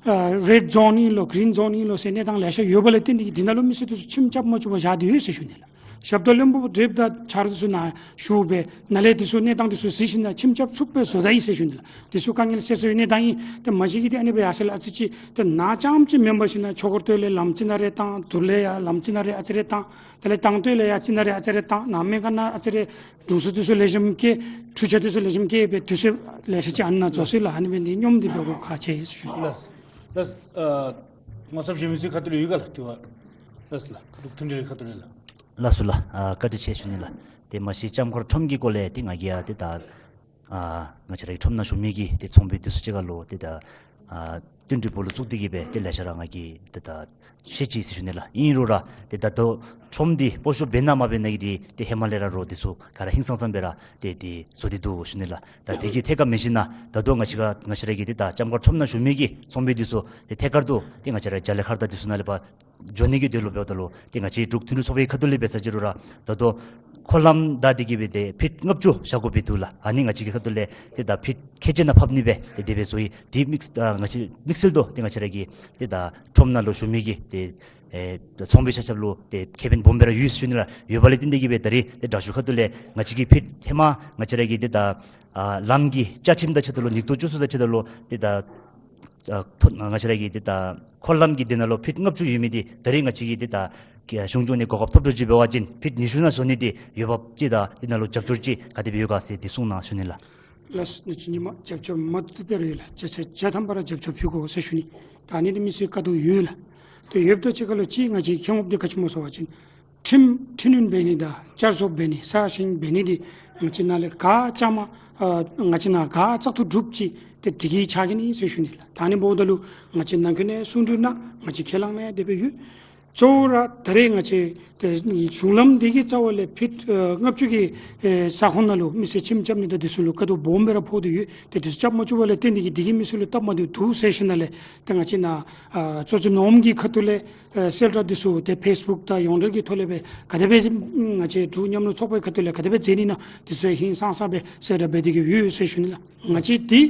ཨ་རེཌ་ཛོན་ཨིན་ལོ་གིརིན་ཛོན་ཨིན་ལོ་ཟེར་གནས་སྟངས་ལེ་ཤ་ཡོད་པ་ལས་བརྟེན་ཏེ་གིས་འདི་ནང་ལུ་མི་སེར་འདི་ཚུ་ཁྱིམ་རྐྱབ་མ་ཚུགས་པར་བཞག་སྟེ་ཡོད་ཟེར་ཞུ་ནི་ལགས། ཞབས་ཏོག་བློན་པོ་བགྲེསཔ་དང་ཆ་རོགས་འདི་ཚུ་ནཱ་བཞུགས་སྦེ་ནཱ་ལས་འདི་ཚུ་གནས་སྟངས་འདི་ཚུ་གཟིགས་ཞིནམ་ལས་ཁྱིམ་རྐྱབ་ཚུགསཔ་སྦེ་བཟོ་ད་ཡི་ཟེར་ཞུ་ནི་ལགས། འདི་ཚུ་དཀའ་ངལ་སེལ་སའི་གནས་སྟངས་ཨིན། ཏེ་མ་གཞི་གིས་འདི་ཨ་ནི་སྦེ་ཡར་སེལ་ཨ་ཙི་ཅིག་ཏེ་ནཱ་རྐྱངམ་གཅིག་མེན་པར་ཞིནམ་ལས་ཆོས་འཁོར་སྟོད་ལས་ལམ་ཅིག་ནང་རེ་བཏང་། དུར་ལས་ཡར་ལམ་ཅིག་ནང་རེ་ཨ་ཙི་རེ་བཏང་། དེ་ལས་ཐང་སྟོད་ལས་ཡར་ཅིག་ནང་རེ་ཨ་ཙི་རེ་བཏང་། ནཱ་སྨན་ཁང་ནང་ཨ་ཙི་རེ་དྲུང་འཚོ་འདི་ཚུ་ལེགས་ཤོམ་བསྐྱལ། འཕྲུལ་ཆས་འདི་ཚུ་ལེགས་ཤོམ་བསྐྱལ་སྦེ་དུས་ཚོད་ལེ་ཤ་ཅིག་ཨ་ནཱ་རྫོགས་སོ་ཡི་ལགས། ཨ་ནི་འབད་ནི་འདི་སྙོམས་ཏེ་འབད་དགོཔ་ཁག་ཆེ་ཟེར་ཞུ་ནི། ལགས། ལགས། ཨ་ངོ་ཚབ་བཞེས་མི་ཚུ་ཁ་ཐུག་ལས་ཡོད་ག་ལགས་དྲི་བ། ལགས་ལགས། འབྲུག་མཐུན་སྒྲིལ་ཁ་ཐུག་ལས་ལགས། ལགས་སོ་ལགས། ཨ་བཀའ་དྲིན་ཆེ་ཞུ་ནི་ལགས། ཏེ་མ་གཞི་ལྕམ་མཁར་ཁྲོམ་གྱི་སྐོར་ལས་ཏེ་ང་གིས་ཡང་ཏེ་ད་ཨ་ང་བཅས་རའི་ཁྲོམ་ནང་བཞུགས་མི་གི་ཏེ་ཚོང་པའི་འདི་ཚུ་གཅིག་ཁར་ལུ་ཏེ་ད་ཨ་བསྟུན་གྲོས་འབོ་ལུ་བཙུགས་ཏེ་གིས་སྦེ་ཏེ་ལེ་ཤ་ར་ང་གིས་ཏེ་ད་ཤེས་ཅི་ཟེར་ཞུ་ནི་ལགས། ཨིན་རུང་ར་ཏེ་ད་ལྟོ་ཁྲོམ་འདི་སྤོ་བཤུད་འབད་ན་མ་འབད་ན་གི་འདི་ཏེ་ཧེ་མ་ལས་ར་རོགས་འདི་ཚུ་ག་ར་ཧིང་སངས་སངས་སྦེ་ར་ཏེ་ཏེ་བཟོ་སྟེ་འདུག་ཞུ་ནི་ལགས། ད་འདི་གི་ཐད་ཁར་མེན་ཞིན་ན་ད་ལྟོ་ང་བཅས་ཀ་ང་བཅས་ར་གི་ཏེ་ད་ལྕམ་མཁར་ཁྲོམ་ནང་བཞུགས་མི་གི་ཚོང་པའི་འདི་ཚུ་ཏེ་ཐད་ཀར་དུ་ཏེ་ང་བཅས་ར་རྒྱ་ལི་མཁར་དང་འདི་ཚུ་ནང་ལས་ཕར་འགྱོ་ནི་གི་དོན་ལུ་འབདཝ་ད་ལུ་ཏེ་ང་བཅས་འབྲུག་མཐུན་སྒྲིལ་ཚོགས་པའི་ཁ་ཐུག་ལས་འབད་ས་ཅིག་རུང་ར་ད་ལྟོ་འཁོར་ལམ་བདའ་སྟེ་གིས་སྦེ་ཏེ་ཕིཊ་ལྔ་བཅུ་བཞག་དགོཔ་སྦེ་འདུག་ལགས། ཨ་ནི་ང་བཅས་ཀྱི་ཁ་ཐུག་ལས་ཏེ་ད་ཕིཊ་ཁལ་གཅིག་ནང་ཕབ་ནི་སྦེ་ཏེ་དེ་སྦེ་བཟོ་ཡི། དེ་དམིགས་ཨ་ང་བཅས་དམིགས་བསལ་དུ་ཏེ་ང་བཅས་ར་གི་ཏེ་ད་ཁྲོམ་ནང་ལུ་བཞུགས་མི་གི་ཏེ་ཨེ་ཚོང་པའི་ཆ་ཁྱབ་ལུ་ཏེ་ཁེ་ཕན་སྦོམ་སྦེ་ར་ཡོད་ཟེར་ཞུ་ནི་ལགས། ཡོད་པ་ལས་བརྟེན་ཏེ་གིས་སྦེ་ད་རིས་ཏེ་དྲག་ཤོས་ཁ་ཐུག་ལས་ང་བཅས་ཀྱི་ཕིཊ་ཧེ་མ་ང་བཅས་ར་གི་ཏེ་ད་ཨ་ལམ་གྱི་བཅའ་ཁྲིམས་དང་འཁྲིལཝ་ད་ལུ་ཉིས་སྟོང་བཅུ་གསུམ་དང་འཁྲིལཝ་ད་ལུ་ཏེ་ད་ཨ་ཐོ་ང་བཅས་ར་གི་ཏེ་ད་འཁོར་ལམ་གྱི་དེ་ནང་ལུ་ཕིཊ་ལྔ་བཅུ་ཡོད་མི་འདི་ད་རིས་ང་བཅས་ཀྱིས་ཏེ་ད་གཞུང་སྐྱོང་ནི་གོ་སྐབས་ཐོབ་འགྱོ་ཅི་འབད་བ་ཅིན་ཕིཊ་ཉི་ཤུ་ནང་བཟོ་ནི་འདི་འོས་འབབ་ཅིག་དང་དེ་ནང་ལུ་རྒྱབ་སྐྱོར་ཅིག་ག་དེ་སྦེ་ཡོད་ག་ཟེར་འདི་གསུང་གནང་ཞུ་ནི་ལགས། ལགས་སོ། ནུ་གཅུང་ཉི་མ་རྒྱབ་སྐྱོར་མ་བཏུབ་པར་ཡོད་ལགས། བརྒྱ་ཆ་བརྒྱ་ཐམ་པ་ར་རྒྱབ་སྐྱོར་ཕུལ་དགོ་ཟེར་ཞུ་ནི། ད་ཨ་ནི་འདི་མི་སེར་དཀའ་སྡུག་ཡོད་ལགས། ཏེ་ཡོདཔ་དང་གཅིག་ཁར་ལུ་ཅིག་ང་བཅས་ཀྱིས་མཁྱེན་དགོཔ་འདི་ག་ཅི་སྨོ་ཟེར་བ་ཅིན་ཁྲིམས་ཁྲིམས་ཡིག་འབད་ནི་དང་བསྐྱར་བཟོ་འབད་ནི་གསར་བཞེངས་འབད་ནི་འདི་ང་བཅས་ནཱ་ལས་ག་རྐྱངམ་ཨ་ང་བཅས་ནཱ་ག་བཙག་འཐུ་གྲུབ་ཅི་ཏེ་དེ་གི་ཆ་རྐྱེན་ཨིན་ཟེར་ཞུ་ནི་ལགས། ད་ཨ་ནི་འབདཝ་ད་ལུ་ང་བཅས་ནང་འཁོད་ནང་གསུང་གྲོས་ནང་ང་བཅས་ཁས་བླངས་ནི་དེ་སྦེ་ཡོད། གཙོ་བོ་ར་ད་རེས་ང་བཅས་ཏེ་གཞུང་ལམ་འདི་གི་རྩ་བ་ལས་ཕིཊ་ཨེ་ལྔ་བཅུ་གི་ཨེ་ས་ཁོངས་ནང་ལུ་མི་སེར་ཁྱིམ་རྐྱབ་ནི་དང་འདི་ཚུ་ལུ་དཀའ་སྡུག་སྦོམ་སྦེ་ར་ཕོག་སྟེ་ཡོད། ཏེ་འདི་ཚུ་རྐྱབ་མ་བཅུག་པ་ལས་བརྟེན་ཏེ་གིས་འདི་གིས་མི་སེར་ལུ་སྟབས་མ་བདེཝ་འདུག་ཟེར་ཞིནམ་ལས་ཏེ་ང་བཅས་ནཱ་ཨ་གཙོ་གཙོ་ནོམ་གྱི་ཁ་ཐུག་ལས་ཨེ་གསལ་བསྒྲགས་འདི་ཚུ་ཏེ་ཕེསི་བུཀ་དང་ཡོངས་འབྲེལ་གྱི་ཐོག་ལས་སྦེ་ག་དེ་སྦེ་ང་བཅས་འབྲུག་ཉམས་མྱོང་ཚོགས་པའི་ཁ་ཐུག་ལས་ག་དེ་སྦེ་མཛད་ནི་ཨིན་ན་འདི་ཚུ་ཧིང་སངས་ས་སྦེ་གསལ་བསྒྲགས་འབད་དེ་གིས་ཡོད་ཟེར་ཞུ་ནི་ལགས། ང་བཅས་འདི་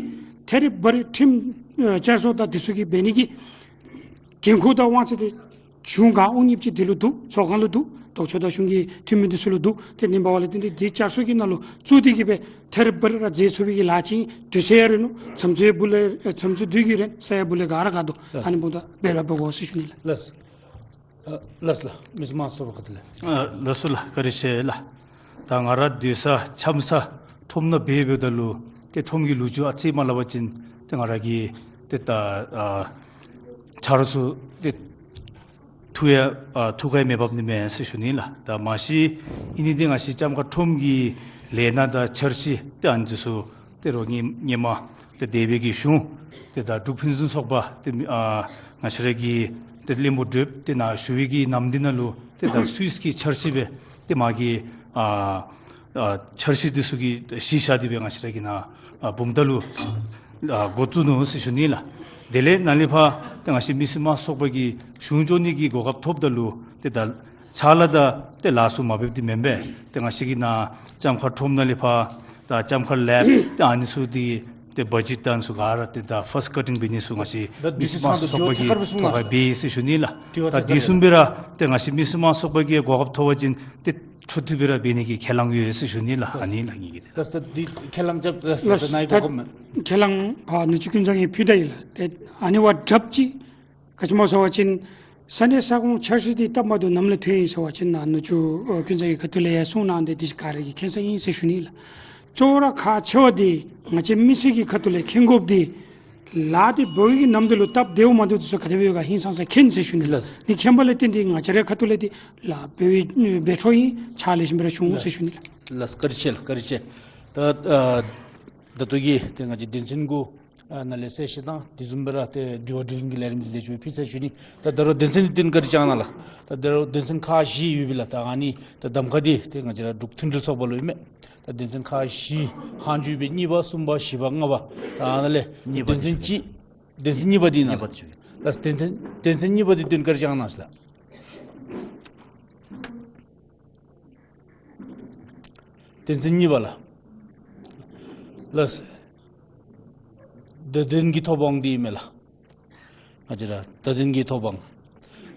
ཐད་རི་བ་རི་ཁྲིམས་ཨེ་བསྐྱར་བཟོ་དང་འདི་ཚུ་གི་འབད་ནི་གི་འགན་ཁུར་དང་དབང་ཚད་འདི་གཞུང་ག་དབང་ཉིབ་ཅིག་འདི་ལུ་འདུག། ཚོགས་ཁང་ལུ་འདུག། ལྡོག་ཕྱོགས་དང་གཞུང་གི་འཐུས་མི་འདི་ཚུ་ལུ་འདུག། ཏེ་ཨིན་པ་ལས་བརྟེན་ཏེ་འདི་བསྐྱར་བཟོ་གི་ནང་ལུ་བཙུགས་ཏེ་གིས་སྦེ་ཐད་རི་བ་རི་ར་མཛད་ཚུགས་པའི་གི་ལཱ་ཅིག་དུས་ཚོད་ཡང་རན་ནུག། མཚམས་འཛོལ་སྦུག་ལས་ཨེ་མཚམས་འཛོལ་དུས་ཀྱི་རན་ས་ཡ་སྦུག་ལས་ག་ར་ག་འདུག། ལགས། ཨ་ནི་འབདཝ་ད་འབད་ར་འབད་དགོ་ཟེར་ཞུ་ནི་ལགས། ལགས། ཨ་ལགས་ལགས། མི་དམངས་ཚོགས་པ་ཁ་ཐུག་ལས། ཨ་ལགས་སོ་ལགས། བཀའ་དྲིན་ཆེ་ལགས། ད་ང་ར་སྡོད་ས་འཁྱམས་ས་ ཁྲོམ་ནང་འབད་འབདཝ་ད་ལུ་ཏེ་ཁྲོམ་གྱི་ལོ་རྒྱུས་ཨ་ཙི་མ་སླབ་པ་ཅིན་ཏེ་ང་ར་གིས་ཏེ་ད་ཨ་ཆ་རོགས་ཚུ་ཏེ་ཐུག་ཡང་ཨ་ཐུག་ཁར་མེདཔ་འབད་ནི་མས་ཟེར་ཞུ་ནི་ལགས། ད་མ་གཞི་ཨིན་ནི་འདི་ང་བཅས་ལྕམ་མཁར་ཁྲོམ་གྱི་ལས་སྣ་དང་འཆར་གཞི་ཏེ་ཨ་ནི་ཚུ་ཏེ་རོགས་ངེ་ངེ་མ་ཏེ་དེ་སྦེ་གི་གཞུང་ཏེ་ད་འབྲུག་ཕུན་སུམ་ཚོགས་པ་ཏེ་ཨ་ང་བཅས་ར་གི་ཏེ་བློན་པོ་བགྲེསཔ་ཏེ་ནཱ་ཞུ་བའི་གི་ནམ་འདི་ནང་ལུ་ཏེ་ད་སུད་སི་གི་འཆར་གཞི་སྦེ་ཏེ་མ་གི་ཨ་ཨ་འཆར་གཞི་འདི་ཚུ་གི་གཞི་བཞག་སྟེ་སྦེ་ང་བཅས་ར་གིས་ནཱ་ཨ་བུམ་ཐང་ལུ་ཨ་འགོ་བཙུགས་ནུག་ཟེར་ཞུ་ནི་ལགས། དེ་ལས་ནཱ་ལས་ཕར་ཏེ་ང་བཅས་མི་སེར་དམངས་གཙོ་ཚོགས་པ་གིས་གཞུང་སྐྱོང་ནི་གི་གོ་སྐབས་ཐོབ་ད་ལུ་ཏེ་ད་ཕྱག་ལཱ་དང་ཏེ་ལཱ་ཚུ་མ་འབདཝ་འདི་མེན་པས། ཏེ་ང་བཅས་ཀྱིས་ནཱ་ལྕམ་མཁར་ཁྲོམ་ནང་ལས་ཕར་ད་ལྕམ་མཁར་ལེབ་ཏེ་ཨ་ནི་ཚུ་འདི་ཏེ་བ་ཇེཊ་དང་ཚུ་ག་ར་ཏེ་ད་ཕཱསཊ་ཀཊིང་འབད་ནི་ཚུ་ང་བཅས་མི་སེར་དམངས་གཙོ་ཚོགས་པ་གིས་ཐོག་ཁར་འབད་ཟེར་ཞུ་ནི་ལགས། ད་དེ་བཟུམ་སྦེ་ར་ཏེ་ང་བཅས་མི་སེར་དམངས་གཙོ་ཚོགས་པ་གིས་གོ་སྐབས་ཐོབ་པ་ཅིན་ཏེ་འཕྲོ་མཐུད་སྦེ་ར་འབད་ནི་གི་ཁས་བླངས་ཡོད་ཟེར་ཞུ་ནི་ལགས། ཨ་ནི་ལགས་ངེ་གི་ཏེ། ད་འདི་ཁས་བླངས་རྐྱབ་ད་ནཱ་གི་གོ་སྐབས་མེད། ཁས་བླངས་ཕར་ནུ་གཅུང་ཀུན་བཟང་གིས་ཕུལ་ད་ཡི་ལགས། ཏེ་ཨ་ནི་བ་དྲགཔ་ཅིག་ག་ཅི་སྨོ་ཟེར་བ་ཅིན་ས་གནས་ས་ཁོངས་འཆར་གཞི་འདི་སྟབས་མ་བདེཝ་ནམ་ལས་ཐོན་ཡི་ཟེར་བ་ཅིན་ནཱ་ནུ་གཅུང་ཨ་ཀུན་བཟང་གི་ཁ་ཐུག་ལས་ཡང་གསུངས་གནང་སྟེ་འདི་ག་ར་གིས་མཁྱེན་ས་ཨིན་ཟེར་ཞུ་ནི་ལགས། གཙོ་བོ་ར་ཁག་ཆེ་བ་འདི་ང་བཅས་མི་སེར་གྱི་ཁ་ཐུག་ལས་མཁྱེན་དགོཔ་འདི་ལཱ་འདི་འབད་བའི་གི་ནམ་འདི་ལུ་སྟབས་བདེཝ་མ་བདེཝ་འདི་ཚུ་ག་དེ་སྦེ་ཡོད་ག་ཧིང་སངས་ས་མཁྱེན་ཟེར་ཞུ་ནི་ལགས། ལགས། འདི་མཁྱེན་པ་ལས་བརྟེན་ཏེ་ང་བཅས་རའི་ཁ་ཐུག་ལས་འདི་ལཱ་འབད་བའི་འབད་འཕྲོ་ཨིན། ཕྱག་ལེགས་ཤོམ་སྦེ་ར་བྱུང་ཟེར་ཞུ་ནི་ལགས། ལགས་བཀའ་དྲིན་ཆེ་ལགས། བཀའ་དྲིན་ཆེ། ད་ཨ་ད་ལྟོ་གི་ཏེ་ང་བཅས་དོན་ཚན་གུ་ཨ་ནཱ་ལས་གསལ་བཤད་དང་དེ་བཟུམ་སྦེ་ར་ཏེ་དྲི་བ་དྲིས་ལན་གྱི་ལས་རིམ་འདི་ལེགས་ཤོམ་སྦེ་ཕུལ་ཚར་ཞུ་ནི། ད་ད་རུང་དོན་ཚན་འདི་ཏེ་བཀའ་དྲིན་བསྐྱང་གནང་ལགས། ད་ད་རུང་དོན་ཚན་ཁག་བཞི་ཡོད་པས་ལགས། ད་ཨ་ནི་ད་གདམ་ཁ་འདི་ཏེ་ང་བཅས་ར་འབྲུག་མཐུན་སྒྲིལ་ཚོགས་པ་ལུ་ཨིན་མས། ད་དོན་ཚན་ཁག་བཞི་ཧང་ཇུས་སྦེ་གཉིས་པ་གསུམ་པ་བཞི་པ་ལྔ་པ་ད་ཨ་ནཱ་ལས་གཉིས་པ་དོན་ཚན་གཅིག་དོན་ཚན་གཉིས་པ་འདི་ནང་གཉིས་པ་འདི་ཞུ་གེ། ལགས་དོན་ཚན་དོན་ཚན་གཉིས་པ་འདི་ཏེ་བཀའ་དྲིན་བསྐྱང་གནང་ལགས། དོན་ཚན་གཉིས་པ་ལགས། ལགས། བརྡ་དོན་གྱི་ཐོབ་དབང་འདི་ཨིན་མས་ལགས། ང་བཅས་ར་བརྡ་དོན་གྱི་ཐོབ་དབང་།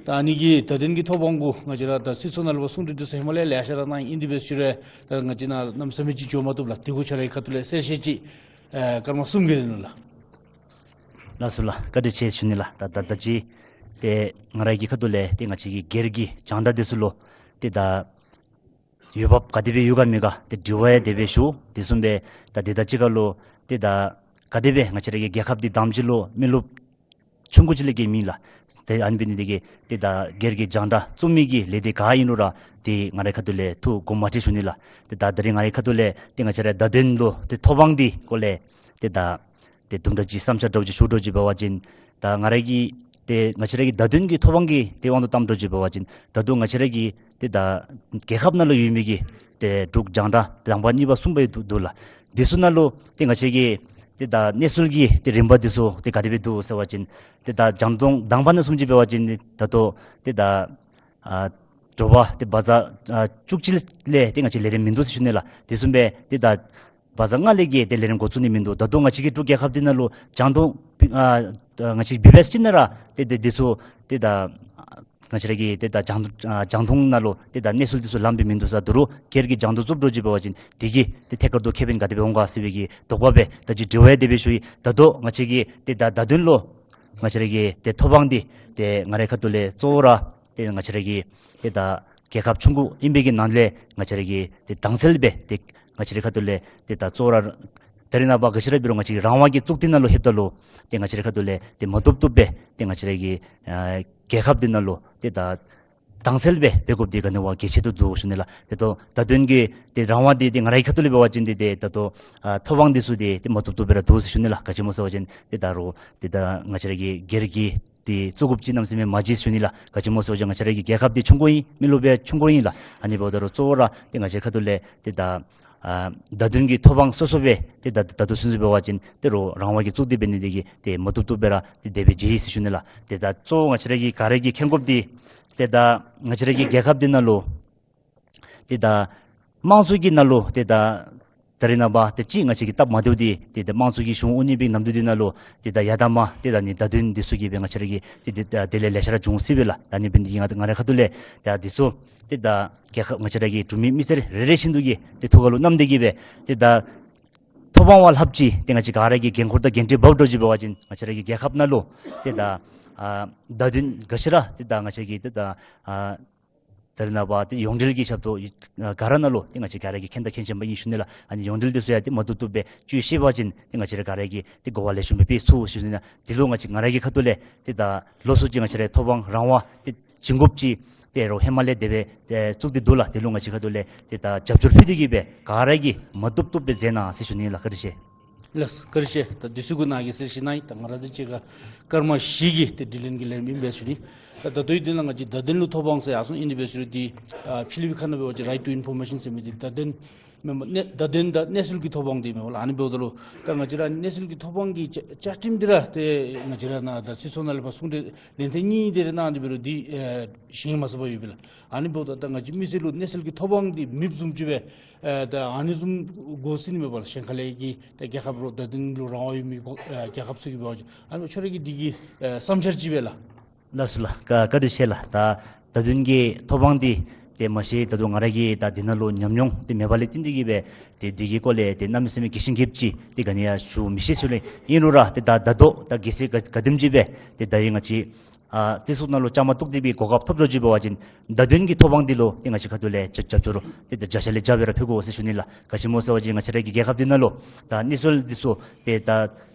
ད་ཨ་ནི་གི་བརྡ་དོན་གྱི་ཐོབ་དབང་གུ་ང་བཅས་ར་ད་སྲིད་ཚོགས་ནང་ལུ་གསུང་གྲོས་འདི་ཚུ་ཧེ་མ་ལས་ལེ་ཤ་ར་གནང་ཡི། ཨིན་དེ་འབད་ཞུ་རུང་ད་ང་བཅས་ནཱ་གནམ་མེད་ས་མེད་ཅིག་འགྱོ་མ་བཏུབ་ལགས། དེ་གུ་ཁྱོད་རའི་ཁ་ཐུག་ལས་གསལ་བཤད་ཅིག་ཨེ་སྐར་མ་གསུམ་གྱི་རིང་ལུ་ལགས། ལགས་སོ་ལགས། བཀའ་དྲིན་ཆེ་ཞུ་ནི་ལགས། ད་ད་ད་ཅི་ཏེ་ང་རའི་གི་ཁ་ཐུག་ལས་ཏེ་ང་བཅས་ཀྱི་སྒེར་གྱི་རྒྱང་བསྒྲགས་འདི་ཚུ་ལུ་ཏེ་ད་འོས་འབབ་ག་དེ་སྦེ་ཡོད་ག་མེད་ག་ཏེ་དྲི་བ་ཡང་དེ་སྦེ་ཞུ། དེ་བཟུམ་སྦེ་ད་དེ་དང་གཅིག་ཁར་ལུ་ཏེ་ད་ག་དེ་སྦེ་ང་བཅས་རའི་གི་རྒྱལ་ཁབ་འདི་དང་པ་ཅིག་ལུ་མི་རློབས་ཆུང་ཀུ་ཅིག་ལས་བརྒལ་མེད་ལགས། ཏེ་ཨ་ནི་འབད་ནི་འདི་གིས་ཏེ་ད་སྒེར་གྱི་རྒྱང་བསྒྲགས་བཙུགས་མི་གི་ལས་སྡེ་ག་ཨིན་རུང་ར་ཏེ་ང་རའི་ཁ་ཐུག་ལས་ཐུགས་དགོངསམ་མ་ཁྲེལ་ཞུ་ནི་ལགས། ཏེ་ད་ད་རིས་ང་རའི་ཁ་ཐུག་ལས་ཏེ་ང་བཅས་རའི་བརྡ་དོན་ལུ་ཏེ་ཐོབ་དབང་འདི་སྐོར་ལས་ཏེ་ད་ཏེ་དུམ་གྲ་ཅིག་བསམ་འཆར་འདྲཝ་ཅིག་ཞུ་འགྱོ་ཅིག་འབད་བ་ཅིན་ད་ང་རའི་གི་ཏེ་ང་བཅས་རའི་གི་བརྡ་དོན་གྱི་ཐོབ་དབང་གི་ཏེ་དབང་དུ་བཏངམ་འདྲཝ་ཅིག་འབད་བ་ཅིན་ད་ལྟོ་ང་བཅས་རའི་གི་ཏེ་ད་རྒྱལ་ཁབ་ནང་ལུ་ཡོད་མི་གི་ཏེ་འབྲུག་རྒྱང་བསྒྲགས་དང་པ་གཉིས་པ་གསུམ་པ་འདུག་འདུག་ལགས། འདི་ཚུ་ནང་ལུ་ཏེ་ང་བཅས་ཀྱི་ཏེ་ད་གནས་ཚུལ་གྱི་ཏེ་རིམ་པ་འདི་ཚུ་ཏེ་ག་དེ་སྦེ་འདུག་ཟེར་བ་ཅིན་ཏེ་ད་རྒྱང་མཐོང་དང་པ་ནང་བཟུམ་ཅིག་འབད་བ་ཅིན་ད་ལྟོ་ཏེ་ད་ཨ་དྲོ་པ་ཏེ་བ་ཛ་ཨ་བཅུ་གཅིག་ལས་ཏེ་ང་བཅས་ལས་རིམ་མིན་འདུག་ཟེར་ཞུ་ནི་ལགས། དེ་བཟུམ་སྦེ་ཏེ་ད་བ་ཛ་ལྔ་ལས་བརྒལ་ཏེ་ལས་རིམ་འགོ་བཙུགས་ནི་མིན་འདུག། ད་ལྟོ་ང་བཅས་ཀྱི་འབྲུག་རྒྱལ་ཁབ་འདི་ནང་ལུ་རྒྱང་མཐོང་ཨ་ང་བཅས་བི་བི་ཨེསི་ཅིག་ནང་ར་ཏེ་ཏེ་འདི་ཚུ་ཏེ་ད་ང་བཅས་ར་གི་ཏེ་ད་རྒྱང་ཨ་རྒྱང་མཐོང་ནང་ལུ་ཏེ་ད་གནས་ཚུལ་འདི་ཚུ་ལངམ་སྦེ་མིན་འདུག་ཟེར། ད་རུང་སྒེར་གྱི་རྒྱང་མཐོང་བཙུགསཔ་འདྲཝ་ཅིག་འབད་བ་ཅིན་དེ་གིས་ཏེ་ཐད་ཀར་དུ་ཁེ་ཕན་ག་དེ་སྦེ་འོང་ག་ཟེར་བའི་གི་དོགས་པ་སྦེ་ད་ཅི་དྲི་བ་ཡང་དེ་སྦེ་ཞུ་ཡི། ད་ལྟོ་ང་བཅས་ཀྱི་ཏེ་ད་བརྡ་དོན་ལུ་ང་བཅས་ར་གི་ཏེ་ཐོབ་དབང་འདི་ཏེ་ང་རའི་ཁ་ཐུག་ལས་གཙོ་བོ་ར་ཏེ་ང་བཅས་ར་གི་ཏེ་ད་རྒྱལ་ཁབ་ཆུང་ཀུ་ཨིན་པའི་གི་ནང་ལས་ང་བཅས་ར་གི་ཏེ་དྭངས་གསལ་སྦེ་ཏེ་ང་བཅས་རའི་ཁ་ཐུག་ལས་ཏེ་ད་གཙོ་བོ་ར་ད་རེས་ནངས་པ་ག་ཅི་ར་འབད་རུང་ང་བཅས་རང་དབང་གི་གཙུག་སྡེ་ནང་ལུ་ལྷོདཔ་ད་ལུ་ཏེ་ང་བཅས་རའི་ཁ་ཐུག་ལས་ཏེ་མ་བཏུབ་བཏུབ་སྦེ་ཏེ་ང་བཅས་ར་གི་ཨ་རྒྱལ་ཁབ་འདི་ནང་ལུ་ཏེ་ད་དྭངས་གསལ་སྦེ་འབད་དགོཔ་འདི་ག་ནི་བ་གལ་ཆེ་ཏོག་ཏོ་འདུག་ཞུ་ནི་ལགས། ཏེ་ད་ལྟོ་བརྡ་དོན་གྱི་ཏེ་རང་དབང་འདི་ཏེ་ང་རའི་ཁ་ཐུག་ལས་འབད་བ་ཅིན་ཏེ་ཏེ་ད་ལྟོ་ཨ་ཐོབ་དབང་འདི་ཚུ་ཏེ་ཏེ་མ་བཏུབ་བཏུབ་སྦེ་ར་འདུག་ཟེར་ཞུ་ནི་ལགས། ག་ཅི་སྨོ་ཟེར་བ་ཅིན་ཏེ་ད་རུང་ཏེ་ད་ང་བཅས་ར་གི་སྒེར་གྱི་ཏེ་བཙུགས་དགོཔ་ཅིག་གནམ་མེད་ས་མེད་མ་མཇལ་ཞུ་ནི་ལགས། ག་ཅི་སྨོ་ཟེར་བ་ཅིན་ང་བཅས་ར་གི་རྒྱལ་ཁབ་འདི་ཆུང་ཀུ་ཨིན། མི་རློབས་ཡང་ཆུང་ཀུ་ཨིན་ལགས། ཨ་ནི་འབདཝ་ད་རུང་གཙོ་བོ་ར་ཏེ་ང་བཅས་ཁ་ཐུག་ལས་ཏེ་ད་ཨ་བརྡ་དོན་གྱི་ཐོབ་དབང་སོ་སོ་སྦེ་ཏེ་ད་ད་ལྟོ་ཚུན་ཚོད་འབད་བ་ཅིན་ཏེ་རུང་རང་དབང་གི་གཙུག་སྡེ་འབད་ནི་འདི་གིས་ཏེ་མ་བཏུབ་བཏུབ་སྦེ་ར་ཏེ་དེ་སྦེ་མཇལ་ཡི་ཟེར་ཞུ་ནི་ལགས། ཏེ་ད་གཙོ་བོ་ང་བཅས་ར་གི་ག་ར་གིས་མཁྱེན་དགོཔ་འདི་ཏེ་ད་ང་བཅས་ར་གི་རྒྱལ་ཁབ་འདི་ནང་ལུ་ཏེ་ད་དམངས་གཙོ་གི་ནང་ལུ་ཏེ་ད་ད་རེས་ནངས་པ་ཏེ་ཅིག་ང་བཅས་ཀྱི་སྟབས་མ་བདེཝ་འདི་ཏེ་ད་དམངས་གཙོ་གི་གཞུང་དབང་ནི་སྦེ་ནམ་དུས་འདི་ནང་ལུ་ཏེ་ད་ཡ་ད་མ་ཏེ་ད་ནི་བརྡ་དོན་འདི་ཚུ་གིས་སྦེ་ང་བཅས་ར་གི་ཏེ་ཏེ་ད་དེ་ལས་ལེ་ཤ་ར་འབྱུང་སྲིད་པས་ལགས། ད་ཨ་ནི་འབད་ནི་འདི་གིས་ང་ང་རའི་ཁ་ཐུག་ལས་ད་འདི་ཚུ་ཏེ་ད་རྒྱལ་ཁབ་ང་བཅས་ར་གི་འབྲུག་མི་མི་སེར་རེ་རེ་བཞིན་དུ་གིས་ཏེ་ཐུགས་ཁར་ལུ་བསྣམས་ཏེ་གིས་སྦེ་ཏེ་ད་ཐོབ་དབང་བ་ལྷགཔ་ཅིག་ཏེ་ང་བཅས་ག་ར་གིས་འགན་ཁུར་དང་འགན་འཁྲི་འབགཔ་འདྲཝ་ཅིག་འབད་བ་ཅིན་ང་བཅས་ར་གི་རྒྱལ་ཁབ་ནང་ལུ་ཏེ་ད་ཨ་བརྡ་དོན་ག་ཅི་ར་ཏེ་ད་ང་བཅས་ཀྱི་ཏེ་ད་ཨ་ ད་རེས་ནངས་པ་ཏེ་ཡོངས་འབྲེལ་གྱི་ཞབས་ཏོག་ཨ་ག་ར་ནང་ལུ་ཏེ་ང་བཅས་ག་ར་གིས་མཁྱེན་དང་མཁྱེན་བཞིན་པ་ཨིན་ཞུ་ནི་ལགས། ཨ་ནི་ཡོངས་འབྲེལ་འདི་ཚུ་ཡང་ཏེ་མ་བཏུབ་བཏུབ་སྦེ་བཅུད་ཤེས་པ་ཅིན་ཏེ་ང་བཅས་ར་ག་ར་གིས་ཏེ་གོ་བ་ལེགས་ཤོམ་སྦེ་སྤེལ་ཚུགས་ཞུ་ནི་ལགས། དེ་ལུ་ང་བཅས་ང་ར་གི་ཁ་ཐུག་ལས་ཏེ་ད་ལོགས་སུ་ཅིག་ང་བཅས་རའི་ཐོབ་དབང་རང་དབང་ཏེ་བྱིན་དགོཔ་ཅིག་ཏེ་རོགས་ཧེ་མ་ལས་དེ་སྦེ་ཏེ་བཙུགས་ཏེ་འདུག་ལགས། དེ་ལུ་ང་བཅས་ཁ་ཐུག་ལས་ཏེ་ད་རྒྱབ་སྐྱོར་ཕུལ་ཏེ་གིས་སྦེ་ག་ར་གིས་མ་བཏུབ་བཏུབ་སྦེ་མཛད་གནང་ཟེར་ཞུ་ནི་ལགས། བཀའ་དྲིན་ཆེ། ལགས་བཀའ་དྲིན་ཆེ། ད་དུས་ཚོད་གུ་ནཱ་གིས་གསལ་བཤད་གནང་ཡི། ད་ང་ར་དང་གཅིག་ཁར་སྐར་མ་བཞི་གི་ཏེ་དྲི་ལན་གྱི་ལན་རིམ་ཨིན་པས་ཞུ་ནི། ད་ད་ལྟོའི་དུས་ལུ་ང་བཅས་བརྡ་དོན་ལུ་ཐོབ་དབང་ཟེར་ཡར་སོང་ཨིན་པས་ཟེར་རུང་འདི་ཨ་ཕྱི་གླིང་པའི་ཁ་ནང་འབད་བ་ཅིན་right to information ཟེར་མི་འདི་བརྡ་དོན་མེན་པར་གནས་བརྡ་དོན་དང་གནས་ཚུལ་གྱི་ཐོབ་དབང་འདི་མེན་པ་ལགས། ཨ་ནི་འབདཝ་ད་ལུ་ད་ང་བཅས་ར་གནས་ཚུལ་གྱི་ཐོབ་དབང་གི་བཅའ་བཅའ་ཁྲིམས་འདི་ར་ཏེ་ང་བཅས་ར་ནཱ་ད་སྲིད་ཚོགས་ནང་ལས་ཕར་གསུང་གྲོས་ལན་ཐེངས་གཉིས་དེ་རེ་གནང་སྟེ་འབད་རུང་འདི་ཨེ་བཞེངས་མ་ཚུགས་པར་ཡོད་པས་ལགས། ཨ་ནི་འབདཝ་ད་ད་ང་བཅས་མི་སེར་ལུ་གནས་ཚུལ་གྱི་ཐོབ་དབང་འདི་མེདཔ་བཟུམ་ཅིག་སྦེ་ཨེ་ད་ཨ་ནི་བཟུམ་དགོ་ཟེར་ནི་མེད་པ་ལགས། གཞན་ཁ་ལས་ཀྱི་ད་རྒྱལ་ཁབ་རོགས་བརྡ་དོན་ལུ་རང་དབང་ཡོད་མི་གོ་ཨེ་རྒྱལ་ཁབ་ཚུ་གིས་འབད་བ་ཅིན་ཨ་ནི་ཁྱོད་ར་གི་འདི་གི་ཨེ་བསམ་འཆར་ཅིག་སྦེ་ལགས། ལགས་སོ་ལགས། བཀའ་བཀའ་དྲིན་ཆེ་ལགས། ད་བརྡ་དོན་གྱི་ཐོབ་དབང་འདི་ཏེ་མ་གཞི་ད་ལྟོ་ང་ར་གིས་ད་འདི་ནང་ལུ་ཉམས་མྱོང་འདི་མེད་པ་ལས་བརྟེན་ཏེ་གིས་སྦེ་ཏེ་འདི་གི་སྐོར་ལས་ཏེ་གནམ་མེད་ས་མེད་རྒྱས་ཤིང་རྒྱསཔ་ཅིག་ཏེ་ག་ནི་ཡང་ཞུ་མི་ཤེས་ཞུ་ནི། ཨིན་རུང་ར་ཏེ་ད་ད་ལྟོ་ད་གལ་སྲིད་ག་ག་དེམ་ཅིག་སྦེ་ཏེ་ད་རིས་ང་བཅས་ཨ་རྩིས་ཚོགས་ནང་ལུ་བཅའ་མར་གཏོགས་ཏེ་སྦེ་གོ་སྐབས་ཐོབ་འགྱོ་ཅི་འབད་བ་ཅིན་བརྡ་དོན་གྱི་ཐོབ་དབང་འདི་ལུ་ཏེ་ང་བཅས་ཁ་ཐུག་ལས་རྒྱབ་རྒྱབ་སྐྱོར་ཏེ་ད་བརྒྱ་ཆ་ལས་བརྒྱ་སྦེ་ར་ཕུལ་དགོ་ཟེར་ཞུ་ནི་ལགས། ག་ཅི་སྨོ་ཟེར་བ་ཅིན་ང་བཅས་ར་གི་རྒྱལ་ཁབ་འདི་ནང་ལུ་ད་གནས་ཚུལ་འདི་ཚུ་ཏེ་ད་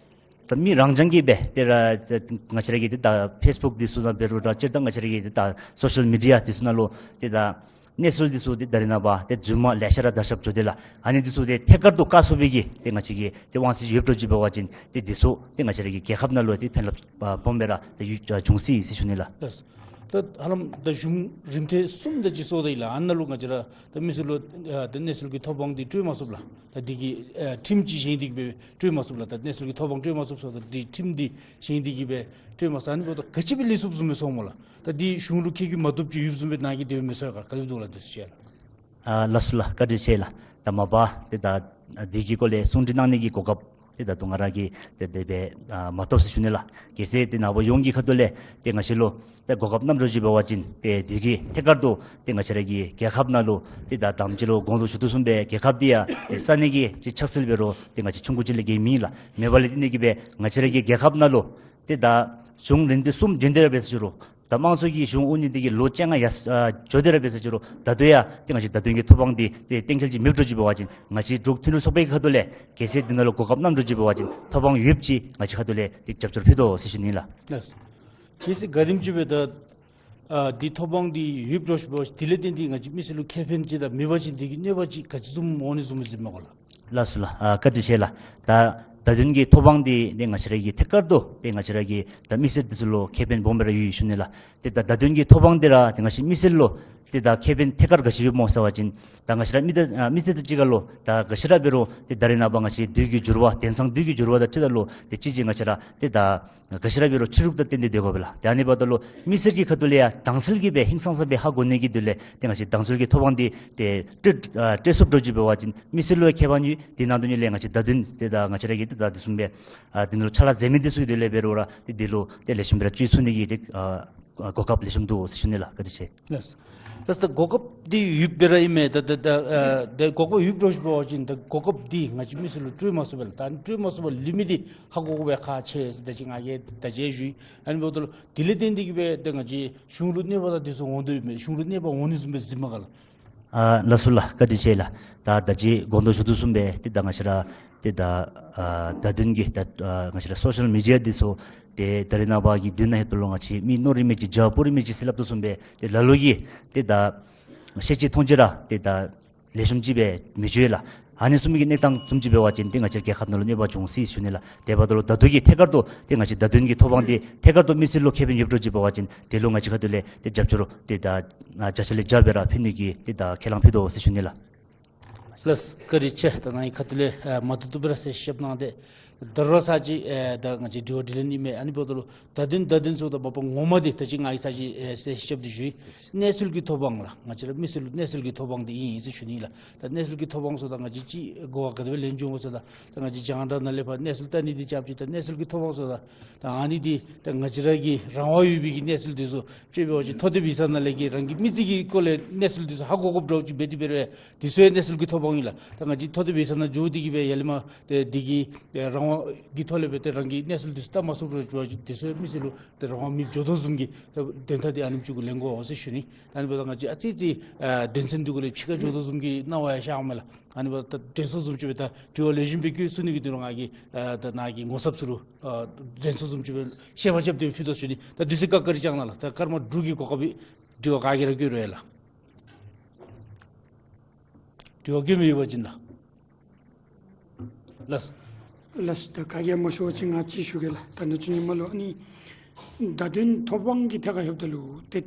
ད་མི་རང་རྐྱང་གིས་སྦེ་ཏེ་ར་ཏེ་ང་བཅས་ར་གི་ཏེ་ད་ཕེསི་བུཀ་འདི་ཚུ་ནང་འབད་རུང་ར་སྤྱིར་བཏང་ང་བཅས་ར་གི་ཏེ་ད་སོ་ཤལ་མི་ཌི་ཡ་འདི་ཚུ་ནང་ལུ་ཏེ་ད་གནས་ཚུལ་འདི་ཚུ་ཏེ་ད་རེས་ནངས་པ་ཏེ་རྫུན་མ་ལེ་ཤ་ར་དར་ཁྱབ་འགྱོ་དེས་ལགས། ཨ་ནི་འདི་ཚུ་ཏེ་ཐད་ཀར་དུ་བཀག་ཚུགས་པའི་གི་ཏེ་ང་བཅས་ཀྱི་ཏེ་དབང་ཚད་ཡོདཔ་འགྱོ་ཅི་འབད་བ་ཅིན་ཏེ་འདི་ཚུ་ཏེ་ང་བཅས་ར་གི་རྒྱལ་ཁབ་ནང་ལུ་ཏེ་ཕན་རླབས་ཨ་སྦོམ་སྦེ་ར་ཏེ་ཡོད་ཨ་འབྱུང་སྲིད་ཟེར་ཞུ་ནི་ལགས། ལགས། ད་ཧ་ལམ་ད་གཞུང་རིམ་ཐེངས་གསུམ་དེ་ཅིག་སོང་ད་ཡི་ལགས། ཨ་ནཱ་ལུ་ང་བཅས་ར་ད་མི་སེར་ལུ་ཨ་ད་གནས་ཚུལ་གྱི་ཐོབ་དབང་འདི་སྤྲོད་མ་ཚུགསཔ་ལགས། ད་འདི་གི་ཨ་ཁྲིམས་ཅིག་བཞེངས་ཏེ་གིས་སྦེ་སྤྲོད་མ་ཚུགསཔ་ལགས། ད་གནས་ཚུལ་གྱི་ཐོབ་དབང་སྤྲོད་མ་ཚུགསཔ་སོང་ད་འདི་ཁྲིམས་འདི་བཞེངས་ཏེ་གིས་སྦེ་སྤྲོད་མ་ཚུགས། ཨ་ནི་འབདཝ་ད་ག་ཅི་སྦེ་ལུས་ཚུགསཔ་བཟུམ་སྦེ་སོང་སྨོ་ལགས། ད་འདི་གཞུང་ལུ་ཁེ་གི་མ་བཏུབ་ཅིག་ཡོདཔ་བཟུམ་སྦེ་ནཱ་གིས་དེ་སྦེ་མི་ཚོར་ག་ག་དེ་སྦེ་འདུག་ལགས། འདི་ཚུ་ཅིག་ལགས། ཨ་ལགས་སོ་ལགས། བཀའ་དྲིན་ཆེ་ལགས། ད་མ་པ་ཏེ་ད་ཨ་འདི་གི་སྐོར་ལས་གསུང་གྲོས་གནང་ནི་གི་གོ་སྐབས་ཏེ་ད་ལྟོ་ང་ར་གིས་ཏེ་དེ་སྦེ་ཨ་མ་ཐོབ་ཟེར་ཞུ་ནི་ལགས། གལ་སྲིད་ཏེ་ནཱ་བུ་ཡོངས་ཀྱི་ཁ་ཐུག་ལས་ཏེ་ང་བཅས་ལུ་ཏེ་གོ་སྐབས་གནང་འགྱོ་ཅི་འབད་བ་ཅིན་ཏེ་འདི་གིས་ཐད་ཀར་དུ་ཏེ་ང་བཅས་ར་གི་རྒྱལ་ཁབ་ནང་ལུ་ཏེ་ད་དང་པ་ཅིག་ལུ་གོང་དུ་ཞུ་དོ་བཟུམ་སྦེ་རྒྱལ་ཁབ་འདི་ཡང་ཏེ་གསར་གནས་ཀྱི་ཅིག་ཆགས་ཚུལ་འབད་རུང་ཏེ་ང་བཅས་ཆུང་ཀུ་ཅིག་ལས་བརྒལ་མེད་ལགས། མེད་པ་ལས་བརྟེན་ཏེ་གིས་སྦེ་ང་བཅས་ར་གི་རྒྱལ་ཁབ་ནང་ལུ་ཏེ་ད་གཞུང་རིམ་ཐེངས་གསུམ་བྱོན་ཏེ་ར་འབད་ཟེར་ཞུ་རུང་ད་དམངས་གཙོ་གི་གཞུང་དབུ་བརྙེས་ཏེ་གིས་ལོ་བཅོ་ལྔ་ཡར་ཨ་འགྱོ་སྟེ་ར་འབད་ཟེར་ཞུ་རུང་ད་ལྟོ་ཡང་ཏེ་ང་བཅས་བརྡ་དོན་གྱི་ཐོབ་དབང་འདི་ཏེ་གཏན་འཁེལ་ཅིག་མེདཔ་འགྱོ་ཅི་འབད་བ་ཅིན་ང་བཅས་འབྲུག་མཐུན་གྲོས་ཚོགས་པའི་ཁ་ཐུག་ལས་གལ་སྲིད་འདི་ནང་ལུ་གོ་སྐབས་གནང་འགྱོ་ཅི་འབད་བ་ཅིན་ཐོབ་དབང་ཡོདཔ་ཅིག་ང་བཅས་ཁ་ཐུག་ལས་ཏེ་རྒྱབ་སྐྱོར་ཕུལ་དོ་ཟེར་ཞུ་ནི་ལགས། ལགས། གལ་སྲིད་ག་དེམ་ཅིག་སྦེ་ད་ཨ་འདི་ཐོབ་དབང་འདི་ཡོདཔ་འགྱོ་ཅི་འབད་བ་ཅིན་དེ་ལས་བརྟེན་ཏེ་ང་བཅས་མི་སེར་ལུ་ཁེ་ཕན་ཅིག་དང་མེད་པ་ཅིན་འདི་གི་གནོད་པ་ཅིག་ག་ཅི་བཟུམ་འོང་ནི་བཟུམ་སྦེ་གཟིགསཔ་མས་ག་ལགས། ལགས་སོ་ལགས། ཨ་བཀའ་དྲིན་ཆེ་ལགས། ད་བརྡ་དོན་གྱི་ཐོབ་དབང་འདི་ཏེ་ང་བཅས་ར་གིས་ཐད་ཀར་དུ་ཏེ་ང་བཅས་ར་གི་ད་མི་སེར་འདི་ཚུ་ལུ་ཁེ་ཕན་སྦོམ་སྦེ་ར་ཡོད་ཞུ་ནི་ལགས། ཏེ་ད་བརྡ་དོན་གྱི་ཐོབ་དབང་འདི་ར་ཏེ་ང་བཅས་མི་སེར་ལུ་ཏེ་ད་ཁེ་ཕན་ཐད་ཀར་ག་ཅི་ཡོདཔ་སྨོ་ཟེར་བ་ཅིན་ད་ང་བཅས་ར་མི་ད་ཨ་མི་སེར་དང་གཅིག་ཁར་ལུ་ད་ག་ཅི་ར་འབད་རུང་ཏེ་ད་རེས་ནངས་པ་ང་བཅས་དུས་ཀྱི་འགྱུར་བ་དེང་སང་དུས་ཀྱི་འགྱུར་བ་དང་འཁྲིལཝ་ད་ལུ་ཏེ་གཅིག་གཅིག་ང་བཅས་ར་ཏེ་ད་ག་ཅི་ར་འབད་རུང་ཕྱི་རུ་ད་བརྟེན་ཏེ་སྡོད་དགོ་པས་ལགས། ཏེ་ཨ་ནི་འབདཝ་ད་ལུ་མི་སེར་གྱི་ཁ་ཐུག་ལས་ཡང་དྭངས་གསལ་གྱིས་སྦེ་ཧིང་སངས་ས་སྦེ་ཧ་གོ་ནི་གི་དོན་ལས་ཏེ་ང་བཅས་དྭངས་གསལ་གྱི་ཐོབ་དབང་འདི་ཏེ་སྤྲོད་ཨ་སྤྲོད་ཚུགསཔ་འགྱོ་ཅི་འབད་བ་ཅིན་མི་སེར་ལུ་ཡང་ཁེ་ཕན་ཡོད། དེ་ནང་དོན་ལས་ང་བཅས་བརྡ་དོན་ཏེ་ད་ང་བཅས་ར་གི་ཏེ་ད་དེ་བཟུམ་སྦེ་ཨ་དེ་ནང་ལུ་ཕྱག་ལཱ་མཛད་མི་འདི་ཚུ་གི་དོན་ལས་འབད་རུང་ར་ཏེ་འདི་ལུ་ཏེ་ལེགས་ཤོམ་སྦེ་ར་བཅོས་ཚུགས་ནི་གི་ཏེ་ཨ་གོ་སྐབས་ལེགས་ཤོམ་འདུག་ཟེར་ཞུ་ནི་ལགས། བཀའ་དྲིན་ཆེ། ལགས། ལགས་ད་གོ་སྐབས་འདི་ཡོདཔ་སྦེ་ར་ཨིན་མས། ད་ད་ད་ཨ་ད་གོ་སྐབས་ཡོདཔ་འགྱོ་ཅི་འབད་བ་ཅིན་ད་གོ་སྐབས་འདི་ང་བཅས་མི་སེར་ལུ་སྤྲོད་མ་ཚུགས་པས་ལགས། ད་སྤྲོད་མ་ཚུགས་པར་ལུས་མི་འདི་ཧ་གོ་དགོ་པའི་ཁག་ཆེ་ཟེར་ད་ཅི་ང་གིས་ད་ཅི་ཞུ་ཡི། ཨ་ནི་འབདཝ་ད་ལུ་དེ་ལས་བརྟེན་ཏེ་གིས་སྦེ་ད་ང་བཅས་གཞུང་ལུ་གནོད་པ་དང་དེ་ཚུ་འོང་དོ་ཡོད་མེད། གཞུང་ལུ་གནོད་པ་འོང་ནི་བཟུམ་སྦེ་གཟིགསཔ་མས་ག་ལགས། ཨ་ལགས་སོ་ལགས། བཀའ་དྲིན་ཆེ་ལགས། ད་ད་ཅི་གོང་དུ་ཞུ་དོ་བཟུམ་སྦེ་ཏེ་ད་ང་བཅས་ར་ཏེ་ད་ཨ་བརྡ་དོན་གྱི་ད་ཨ་ང་བཅས་ར་སོ་ཤལ་མི་ཌི་ཡ་འདི་ཚུ་ཏེ་ད་རེས་ནངས་པ་གི་དུས་ནང་ཧེ་ཏོ་ལུ་ང་བཅས་མི་ནོར་རིན་མེད་ཅིག་བྱ་སྤུ་རིན་མེད་ཅིག་ཟེར་སླབ་དོ་བཟུམ་སྦེ་ཏེ་ལ་ལུ་གིས་ཏེ་ད་ཤེས་ཅི་མཐོང་ཅི་ར་ཏེ་ད་ལེགས་ཤོམ་ཅིག་སྦེ་མི་འགྱོ་ལགས། ཨ་ནི་བཟུམ་གྱི་གནས་སྟངས་བཟུམ་ཅིག་འབད་བ་ཅིན་ཏེ་ང་བཅས་རྒྱལ་ཁབ་ནང་ལུ་གནོད་པ་འབྱུང་སྲིད་ཞུ་ནི་ལགས། དེ་འབདཝ་ད་ལུ་ད་ལྟོ་གི་ཐད་ཀར་དུ་ཏེ་ང་བཅས་བརྡ་དོན་གྱི་ཐོབ་དབང་འདི་ཐད་ཀར་དུ་མི་སེར་ལུ་ཁེ་ཕན་ཡོདཔ་འགྱོ་ཅི་འབད་བ་ཅིན་དེ་ལུ་ང་བཅས་ཁ་ཐུག་ལས་ཏེ་རྒྱབ་སྐྱོར་ཏེ་ད་ཨ་བརྒྱ་ཆ་ལས་བརྒྱ་སྦེ་ར་ཕུལ་ནི་གི་ཏེ་ད་ཁས་བླངས་ཕུལ་དོ་ཟེར་ཞུ་ནི་ལགས། ལགས། བཀའ་དྲིན་ཆེ། ད་ནཱ་གི་ཁ་ཐུག་ལས་ཨ་མ་བཏུབ་བཏུབ་སྦེ་ར་གསལ་བཤད་གནང་སྟེ། ད་རུང་ཚར་གཅིག་ཨ་ད་ང་བཅས་དྲི་བ་དྲིས་ལན་ཨིན་མས། ཨ་ནི་འབདཝ་ད་ལུ་བརྡ་དོན་བརྡ་དོན་ཟེརཝ་ད་མ་པ་ངོ་མ་འདི་ད་ཅི་ང་གིས་ཚར་གཅིག་ཨ་གསལ་བཤད་འདི་ཞུ་ཡི། གནས་ཚུལ་གྱི་ཐོབ་དབང་ལགས། ང་བཅས་ར་མི་སེར་ལུ་གནས་ཚུལ་གྱི་ཐོབ་དབང་འདི་ཨིན་ཨིན་ཟེར་ཞུ་ནི་ལགས། ད་གནས་ཚུལ་གྱི་ཐོབ་དབང་ཟེརཝ་ད་ང་བཅས་ཅིག་གོ་བ་ག་དེ་སྦེ་ལེན་འགྱོ་འོང་ཟེརཝ་ད་ད་ང་བཅས་རྒྱང་བསྒྲགས་ནང་ལས་ཕར་གནས་ཚུལ་བལྟ་ནི་འདི་རྐྱབ་ཅི། ད་གནས་ཚུལ་གྱི་ཐོབ་དབང་ཟེརཝ་ད་ད་ཨ་ནི་འདི་ད་ང་བཅས་ར་གི་རང་དབང་ཡོད་པའི་གི་གནས་ཚུལ་འདི་ཚུ་དཔེ་འབད་བ་ཅིན་ཐོ་དེབ་ཡིག་ཚང་ནང་ལས་ཀྱི་རང་གི་མི་ཚེ་གི་སྐོར་ལས་གནས་ཚུལ་འདི་ཚུ་ཧ་གོ་དགོཔ་འདྲཝ་ཅིག་འབད་དེ་འབད་རུང་འདི་ཚུ་ཡང་གནས་ཚུལ་གྱི་ཐོབ་དབང་ཨིན་ལགས། ད་ང་བཅས་ཐོ་དེབ་ཡིག་ཚང་ནང་འགྱོ་སྟེ་གིས་སྦེ་ཡར་ལས་མར་ཏེ་འདི་གི་ཨེ་རང་ གི་ཐོག་ལས་སྦེ་ཏེ་རང་གི་གནས་ཚུལ་འདི་ཚུ་བལྟ་མ་ཚུགས་རུང་འགྱོ་བ་ཅིན་དེ་ཚུ་མི་སེར་ལུ་ཏེ་རང་དབང་མེདཔ་འགྱོ་དོ་བཟུམ་གྱི་ཏེ་དོན་དག་འདི་ཨ་ནེམ་ཅིག་གུ་ལེན་དགོ་ཟེར་ཞུ་ནི། ད་ཨ་ནི་འབདཝ་ད་ང་བཅས་ཨ་ཙི་ཅིག་ཨ་དོན་ཚན་འདི་གུ་ལས་ཕྱི་ཁར་འགྱོ་དོ་བཟུམ་གྱི་སྣང་བ་ཡང་ཤརཝ་མས་ལགས། ཨ་ནི་འབདཝ་ད་ད་དྲན་གསོ་བཟུམ་ཅིག་སྦེ་ད་དྲི་བ་ལེགས་ཤོམ་སྦེ་བཀོད་ཚུགས་ནི་གི་དོན་ལུ་ང་གིས་ཨ་ད་ནཱ་གི་ངོ་ཚབ་ཚུ་ལུ་ཨ་དྲན་གསོ་བཟུམ་ཅིག་སྦེ་བཤད་པ་རྐྱབ་སྟེ་ཕུལ་དོ་ཞུ་ནི། ད་དུས་ཚོད་བཀག་བཀག་རེ་བཅང་གནང་ལགས། ད་སྐར་མ་དྲུག་གི་གོ་སྐབས་སྦེ་དྲི་བ་ག་གིས་ར་བཀོད་རུང་ཡང་ལགས། དྲི་བ་བཀོད་མི་ཡོད་པ་ཅིན་ལགས། ལགས། ལགས། ད་ག་གིས་མ་ཞུ་བ་ཅིན་ང་ཅིག་ཞུ་གེ་ལགས། ད་ནུ་གཅུང་ཉི་མ་ལུ་ཨ་ནི་བརྡ་དོན་ཐོབ་དབང་གི་ཐད་ཁར་ཡོདཔ་ད་ལུ་ཏེ་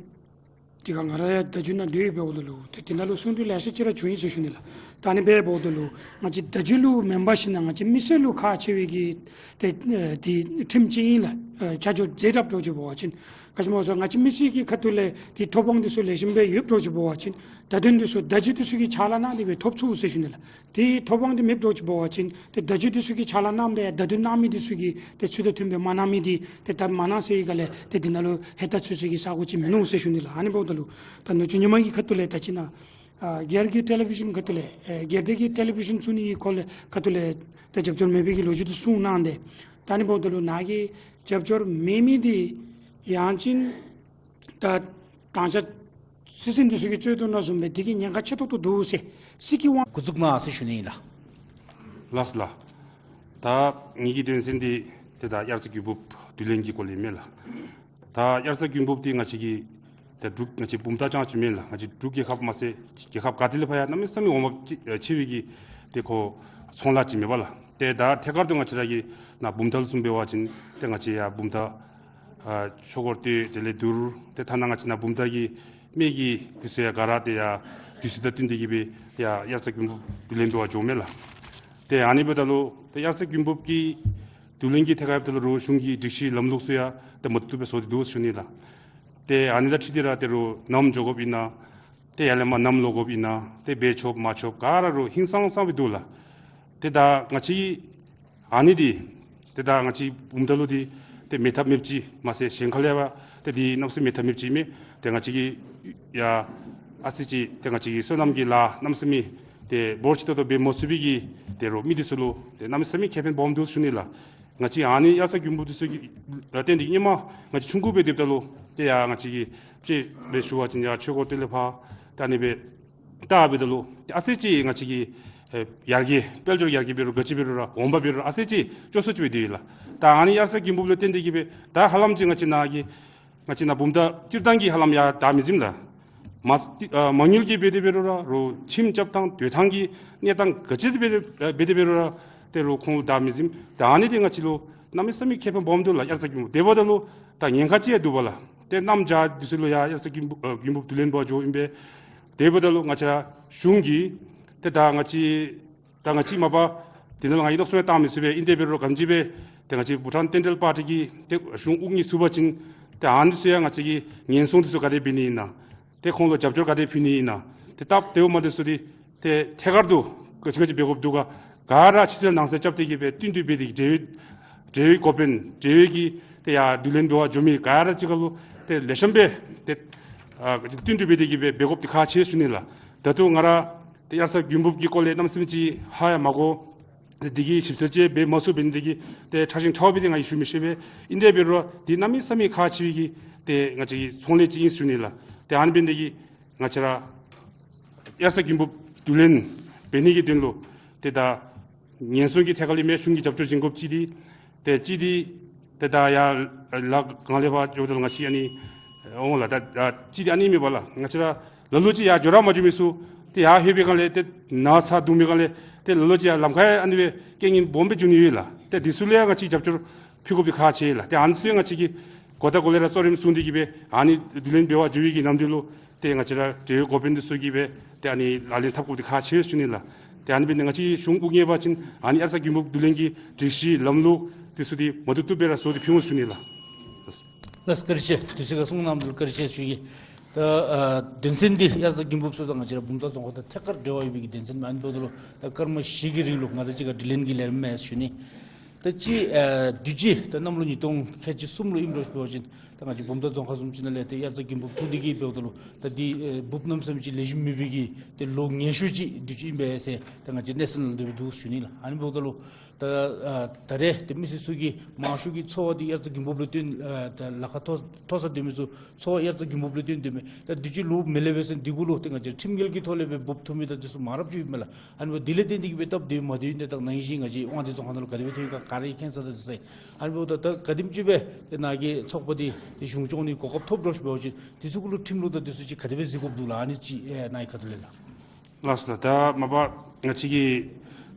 དེ་ཁར་ང་ར་ཡང་བརྡ་བརྒྱུད་ནང་སྡོད་ཡོདཔ་ད་ལུ་ཏེ་དེ་ནང་ལུ་གསུང་གྲོས་ལེ་ཤ་ཅིག་ར་བྱུང་ཡི་ཟེར་ཞུ་ནི་ལགས། ད་ཨ་ནི་འབདཝ་ད་ལུ་ང་བཅས་བརྡ་བརྒྱུད་ལུ་མེན་པར་ཞིན་ན་ང་བཅས་མི་སེར་ལུ་ཁག་ཆེ་བའི་གི་ཏེ་ཨ་ཏེ་ཁྲིམས་ཅིག་ཨིན་ལགས། ཨ་ཆ་འཇོག་མཛད་དྲགས་འདྲཝ་ཅིག་འབད་བ་ཅིན་ག་ཅི་སྨོ་ཟེར་ང་བཅས་མི་སེར་གྱི་ཁ་ཐུག་ལས་ཏེ་ཐོབ་དབང་འདི་ཚུ་ལེགས་ཤོམ་སྦེ་ཡོདཔ་འདྲཝ་ཅིག་འབད་བ་ཅིན་བརྡ་དོན་འདི་ཚུ་བརྡ་བརྒྱུད་འདི་ཚུ་གིས་ཕྱག་ལཱ་གནང་སྟེ་སྦེ་ཐོབ་ཚུགས་ཟེར་ཞུ་ནི་ལགས། ཏེ་ཐོབ་དབང་འདི་མེདཔ་འདྲཝ་ཅིག་འབད་བ་ཅིན་ཏེ་བརྡ་བརྒྱུད་འདི་ཚུ་གིས་ཕྱག་ལཱ་གནངམ་ད་ཡང་བརྡ་དོན་གནང་མི་འདི་ཚུ་གིས་ཏེ་ཚུལ་དང་མཐུནམ་སྦེ་མ་གནང་མི་འདི་ཏེ་ད་མ་གནང་ཟེར་བའི་སྒང་ལས་ཏེ་འདི་ནང་ལུ་ཧེ་ད་ཚུད་ས་གི་ས་གོ་ཅིག་མིན་ནུག་ཟེར་ཞུ་ནི་ལགས། ཨ་ནི་འབདཝ་ད་ལུ་ད་ནུ་གཅུང་ཉི་མ་གི་ཁ་ཐུག་ལས་ད་ཅི་ནཱ་ཨ་སྒེར་གྱི་ཊེ་ལི་བི་ཤཱན་ཁ་ཐུག་ལས་ཨེ་སྒེར་སྡེ་གི་ཊེ་ལི་བི་ཤཱན་བཙུགས་ནི་གི་སྐོར་ལས་ཁ་ཐུག་ལས་ད་རྒྱབ་སྐྱོར་མེད་པའི་གི་ལོ་རྒྱུས་འདི་གསུངས་གནང་སྟེ། ད་ཨ་ནི་འབདཝ་ད་ལུ་ནཱ་གིས་རྒྱབ་སྐྱོར་མེད་མི་འདི་ཡང་ཅིན་ད་དང་ཆ་སྲིད་འཛིན་འདི་ཚུ་གིས་རྩོད་དོ་ན་བཟུམ་སྦེ་འདི་གིས་ཉེན་ཁ་ཆེ་ཏོག་ཏོ་འདུག་ཟེར་སྲིད་ཀྱི་དབང་འགོ་བཙུགས་གནང་ཟེར་ཞུ་ནི་ཨིན་ལགས། ལགས་ལགས། ད་ངེ་གི་དོན་ཚན་འདི་ཏེ་ད་དབྱར་རྩྭ་དགུན་འབུབ་བསྡུ་ལེན་གྱི་སྐོར་ལས་མས་ལགས། ད་དབྱར་རྩྭ་དགུན་འབུབ་འདི་ང་བཅས་ཀྱི་ད་འབྲུག་ང་བཅས་བུམ་ཐང་རྐྱངམ་ཅིག་མེན་ལགས། ང་བཅས་འབྲུག་རྒྱལ་ཁབ་མ་ཚད་རྒྱལ་ཁབ་ག་ཏེ་ལས་ཕར་ཡང་གནམ་མེད་ས་མེད་འོང་འབབ་ཆེ་ཆེ་བའི་གི་ཏེ་ཁོ་ཚོང་ལཱ་ཅིག་མས་པ་ལགས། ཏེ་ད་ཐད་ཀར་དུ་ང་བཅས་ར་གི་ནཱ་བུམ་ཐང་ལུ་བཟུམ་འབད་བ་ཅིན་ཏེ་ང་བཅས་ཡར་བུམ་ཐང་ཨ་ཆོས་འཁོར་སྟོད་དེ་ལས་དུར་ཏེ་ཐ་ན་ང་བཅས་ནཱ་བུམ་ཐང་གི་སྨད་ཀྱི་འདི་ཚུ་ཡང་ག་ར་ཏེ་ཡར་དུས་ཚོད་དང་བསྟུན་ཏེ་གི་སྦེ་ཡར་དབྱར་རྩྭ་དགུན་འབུབ་བསྡུ་ལེན་འབད་བར་འགྱོཝ་མས་ལགས། ཏེ་ཨ་ནི་འབདཝ་ད་ལུ་ཏེ་དབྱར་རྩྭ་དགུན་འབུབ་ཀྱི་བསྡུ་ལེན་གྱི་ཐད་ཁར་འབདཝ་ད་ལུ་རུང་གཞུང་གི་སྒྲིག་གཞི་ལམ་ལུགས་ཚུ་ཡང་ཏེ་མ་བཏུབ་པའི་བཟོ་སྟེ་འདུག་ཟེར་ཞུ་ནི་ལགས། ཏེ་ཨ་ནི་དང་འཁྲིལ་ཏེ་ར་ཏེ་རུང་ནམ་འགྱོ་དགོཔ་ཨིན་ན། ཏེ་ཡར་ལས་མར་ནམ་ལོག་དགོཔ་ཨིན་ན། ཏེ་འབད་ཆོགཔ་མ་ཆོགཔ་ག་ར་རུང་ཧིང་སངས་སངས་སྦེ་འདུག་ལགས། ཏེ་ད་ང་བཅས་ཨ་ནི་འདི་ཏེ་ད་ང་བཅས་བུམ་ཐང་ལུ་འདི་ཏེ་མེད་ཐབས་མེདཔ་ཅིག་མ་ཚད་གཞན་ཁ་ལས་ཕར་ཏེ་འདི་གནམ་མེད་ས་མེད་མེད་ཐབས་མེདཔ་ཅིག་མས། ཏེ་ང་བཅས་ཀྱིས་ཡང་ཨ་ཙི་ཅིག་ཏེ་ང་བཅས་ཀྱི་སོ་ནམ་གྱི་ལཱ་གནམ་མེད་ས་མེད་ཏེ་འབོར་ཆེ་ཏོག་ཏོ་འབད་མ་ཚུགས་པའི་གི་ཏེ་རུང་མི་འདི་ཚུ་ལུ་ཏེ་གནམ་མེད་ས་མེད་ཁེ་ཕན་སྦོམ་འདུག་ཟེར་ཞུ་ནི་ལགས། ང་བཅས་ཨ་ནི་དབྱར་རྩྭ་དགུན་འབུབ་འདི་ཚུ་གི་ལུ་བརྟེན་ཏེ་སྔོན་མ་ང་བཅས་ཆུང་ཀུ་སྦེ་སྡོདཔ་ད་ལུ་ཏེ་ཡར་ང་བཅས་ཀྱིས་དཔྱེ་སྦེ་ཞུ་བ་ཅིན་ཡར་ཆོས་འཁོར་སྟོད་ལས་ཕར་ད་ཨ་ནི་སྦེ་ད་འབདཝ་ད་ལུ་ཏེ་ཨ་ཙི་ཅིག་ང་བཅས་ཀྱི་ཨེ་ཡར་རྒྱས་དཔལ་འབྱོར་ཡར་རྒྱས་འབད་རུང་ག་ཅི་འབད་རུང་ར་འོང་འབབ་འབད་རུང་ཨ་ཙི་ཅིག་སྐྱོ་སུ་ཅིག་སྦེ་སྡོད་ཡི་ལགས། ད་ཨ་ནི་དབྱར་རྩྭ་དགུན་འབུབ་ལུ་བརྟེན་ཏེ་གི་སྦེ་ད་ཧ་ལམ་ཅིག་ང་བཅས་ནཱ་གི་ང་བཅས་ནཱ་བུམ་ཐང་སྤྱིར་བཏང་གི་ཧ་ལམ་ཡར་བདའ་མི་ཟིན་ལགས། མ་ཨ་མ་དངུལ་གྱི་འབད་དེ་འབད་རུང་ར་རུང་ཁྱིམ་རྐྱབ་ཐངས་སྡོད་ཐངས་ཀྱི་གནས་སྟངས་ག་ཅི་འབད་དེ་འབད་དེ་འབད་རུང་ར་ཏེ་རུང་ཁོང་ལུ་བདའ་མི་ཟིན། ད་ཨ་ནི་འདི་ང་བཅས་ལུ་གནམ་མེད་ས་མེད་ཁེ་ཕན་སྦོམ་འདུག་ལགས། དབྱར་རྩྭ་དགུན་འབུབ་དེ་འབདཝ་ད་ལུ་ད་ཉེན་ཁ་ཅིག་ཡང་འདུག་པ་ལགས། ཏེ་གནམ་བྱཱར་འདི་ཚུ་ལུ་ཡང་དབྱར་རྩྭ་དགུན་འབུབ་ཨ་དགུན་འབུབ་བསྡུ་ལེན་འབད་བར་འགྱོཝ་ཨིན་པས། དེ་འབདཝ་ད་ལུ་ང་བཅས་ར་གཞུང་གིས་ཏེ་ད་ང་བཅས་ད་ང་བཅས་མ་པ་དེ་ནང་ལུ་ང་གིས་མནོ་བསམ་བཏང་མི་ཚུགས་པས། ཨིན་དེ་འབད་རུང་ག་དེམ་ཅིག་སྦེ་ཏེ་ང་བཅས་བྷུ་ཊཱན་ཌེན་ཊཱལ་པར་ཊི་གིས་ཏེ་གཞུང་དབུ་བརྙེས་ཚུགས་པ་ཅིན་ཏེ་ཨ་ནི་ཚུ་ཡང་ང་བཅས་ཀྱིས་ཉེན་སྲུང་འདི་ཚུ་ག་དེ་འབད་ནི་ཨིན་ན། ཏེ་ཁོང་ལུ་རྒྱབ་སྐྱོར་ག་དེ་ཕུལ་ནི་ཨིན་ན། ཏེ་སྟབས་བདེཝ་མ་བདེཝ་ཚུ་འདི་ཏེ་ཐད་ཀར་དུ་ག་ཅི་ག་ཅི་འབད་དགོཔ་འདུག་ག་ག་ར་ཕྱི་གསལ་ནང་གསལ་རྐྱབ་སྟེ་གི་སྦེ་བསྟུན་གྲོས་འབད་དེ་གི་འབྲེལ་ཡོད་འབྲེལ་ཡོད་འགོ་དཔོན་འབྲེལ་ཡོད་ཀྱི་ཏེ་ཡར་བསྡུ་ལེན་འབད་བར་འགྱོ་མི་ག་ར་གཅིག་ཁར་ལུ་ཏེ་ལེགས་ཤོམ་སྦེ་ཏེ་ཨ་བསྟུན་གྲོས་འབད་དེ་གི་སྦེ་འབད་དགོཔ་འདི་ཁག་ཆེ་ཟེར་ཞུ་ནི་ལགས། ད་ལྟོ་ང་ར་ཏེ་དབྱར་རྩྭ་དགུན་འབུབ་ཀྱི་སྐོར་ལས་གནམ་མེད་ས་མེད་ཅིག་ཧ་ཡང་མ་གོ། འདི་གི་ཞིབ་འཚོལ་ཅིག་འབད་མ་ཚུགས་པས། འདི་གིས་ཏེ་ཕྲ་ཞིང་ཕྲ་བ་སྦེ་འདི་ང་གིས་ཞུ་མི་ཤེས་པས། ཨིན་དེ་འབད་རུང་འདི་གནམ་མེད་ས་མེད་ཁག་ཆེ་བའི་གི་ཏེ་ང་བཅས་ཀྱི་ཚོང་ལས་ཅིག་ཨིན་ཟེར་ཞུ་ནི་ལགས། ཏེ་ཨ་ནི་འབད་ནི་འདི་གིས་ང་བཅས་ར་དབྱར་རྩྭ་དགུན་འབུབ་བསྡུ་ལེན་འབད་ནི་གི་དོན་ལུ་ཏེ་ད་ཉེན་སྲུང་གི་ཐད་ཁར་ལས་མེན་གཞུང་གི་རྒྱབ་སྐྱོར་བྱིན་དགོཔ་ཅིག་འདི་ཏེ་གཅིག་འདི་ཏེ་ད་ཡར་ལ་གང་ལས་ཕར་འགྱོཝ་ད་ལུ་ང་བཅས་ཨ་ནི་འོང་ལགས། ད་ད་གཅིག་འདི་ཨ་ནི་མེན་པ་ལགས། ང་བཅས་ར་ལ་ལུ་ཅིག་ཡར་འགྱོ་ར་མ་འགྱོ་མི་ཚུ་ཏེ་ཡར་ལྷོད་པའི་སྒང་ལས་ཏེ་ན་ཚ་སྡུག་མི་སྒང་ལས་ཏེ་ལ་ལུ་ཅིག་ཡར་ལམ་ཁར་ཨ་ནི་སྦེ་རྐྱེན་ངན་སྦོམ་སྦེ་འབྱུང་ནི་ཡོད་ལགས། ཏེ་འདི་ཚུ་ལུ་ཡང་ང་བཅས་རྒྱབ་སྐྱོར་ཕུལ་དགོཔ་འདི་ཁག་ཆེ་ལགས། ཏེ་ཨ་ནི་ཚུ་ཡང་ང་བཅས་ཀྱིས་གོ་བརྡ་གོ་ལེ་ར་གཙོ་རིམ་བཟུང་སྟེ་གི་སྦེ་ཨ་ནི་བསྡུ་ལེན་འབད་བར་འགྱོ་བའི་གི་ནམ་དུས་ལུ་ཏེ་ང་བཅས་ར་འབྲེལ་ཡོད་འགོ་དཔོན་འདི་ཚུ་གིས་སྦེ་ཏེ་ཨ་ནི་ལག་ལེན་འཐབ་དགོཔ་འདི་ཁག་ཆེ་ཟེར་ཞུ་ནི་ལགས། ཏེ་ཨ་ནི་འབད་ནི་ང་བཅས་གཞུང་དབུ་བརྙེས་པ་ཅིན་ཨ་ནི་དབྱར་རྩྭ་དགུན་འབུབ་བསྡུ་ལེན་གྱི་སྒྲིག་གཞི་ལམ་ལུགས་འདི་ཚུ་འདི་མ་བཏུབ་བཏུབ་སྦེ་ར་བཟོ་སྟེ་ཕུལ་འོང་ཟེར་ཞུ་ནི་ལགས། ལགས་བཀའ་དྲིན་ཆེ། དུས་ཚོད་ཁར་གསུང་གནངམ་ལུ་བཀའ་དྲིན་ཆེ་ཞུ་ཡི། ད་ཨ་དོན་ཚན་འདི་དབྱར་རྩྭ་དགུན་འབུབ་ཚུ་དང་ང་བཅས་ར་བུམ་ཐང་རྫོང་ཁག་དང་ཐད་ཀར་འབྲེལ་བ་ཡོད་པའི་གི་དོན་ཚན་མས། ཨ་ནི་འབདཝ་ད་ལུ་ད་སྐར་མ་བཞི་གི་རིང་ལུ་ང་བཅས་གཅིག་ཁར་དྲི་ལན་གྱི་ལས་རིམ་མས་ཟེར་ཞུ་ནི། ད་ཅི་ཨ་དུས་ཅི་ད་གནམ་ལོ་ཉིས་སྟོང་ཁལ་གཅིག་གསུམ་ལུ་ཨིནམ་འདྲཝ་ཅིག་འབད་བ་ཅིན་ད་ང་བཅས་བུམ་ཐང་རྫོང་ཁག་བཟུམ་ཅིག་ནང་ལས་ཏེ་དབྱར་རྩྭ་དགུན་འབུབ་འཐུ་ནི་གི་འབདཝ་ད་ལུ་ད་འདི་ཨེ་འབུབ་གནམ་མེད་ས་མེད་ཅིག་ལེགས་ཤོམ་མེད་པའི་གི་ཏེ་ལོ་ངན་ཤོས་ཅིག་དུས་ཅི་ཨིན་པས་ཟེར་ད་ང་བཅས་གནས་ཚུལ་ནང་དེ་སྦེ་འདུག་ཞུ་ནི་ལགས། ཨ་ནི་འབདཝ་ད་ལུ་ད་ཨ་ད་རེས་ཏེ་མི་སེར་ཚུ་གི་མང་ཤོས་ཀྱི་འཚོ་བ་འདི་དབྱར་རྩྭ་དགུན་འབུབ་ལུ་བརྟེན་ཨ་ད་ལཱ་ཁག་མཐོ་མཐོ་ས་སྡོད་མི་ཚུ་འཚོ་བ་དབྱར་རྩྭ་དགུན་འབུབ་ལུ་བརྟེན་སྡོད་མི་ད་དུས་ཅི་ལོ་མེ་ལེབ་སྦེ་ཟེར་འདི་གུ་ལུ་ཏེ་ང་བཅས་ཁྲིམས་འགལ་གྱི་ཐོག་ལས་སྦེ་འབུབ་འཐུ་མི་ད་འདི་ཚུ་མང་རབས་ཅིག་ཡོདཔ་མས་ལགས། ཨ་ནི་འབདཝ་འདི་ལས་བརྟེན་ཏེ་གིས་སྦེ་སྟབས་བདེ་མ་བདེ་ཨིན་ཏེ་ད་ནང་བཞིན་ང་བཅས་དབང་འདུས་རྫོང་ཁག་ནང་ལུ་ག་དེ་སྦེ་ཐོན་ཡི་ག་ག་ར་གིས་མཁྱེན་ས་ད་ཟེར། ཨ་ནི་འབདཝ་ད་ད་ག་དེམ་ཅིག་སྦེ་ཏེ་ནཱ་གི་ཚོགས་པ་འདི་ཏེ་གཞུང་སྐྱོང་ནི་གོ་སྐབས་ཐོབ་འདྲཝ་ཅིག་འབད་བ་ཅིན་འདི་ཚུ་གུ་ལུ་ཁྲིམས་ལུགས་དང་འདི་ཚུ་ཅིག་ག་དེ་སྦེ་གཟིགས་དགོཔ་འདུག་ལགས། ཨ་ནི་ཅིག་ཨེ་ནཱ་གི་ཁ་ཐུག་ལས་ལགས། ལགས་སོ་ལགས། ད་མ་པ་ང་བཅས་ཀྱི་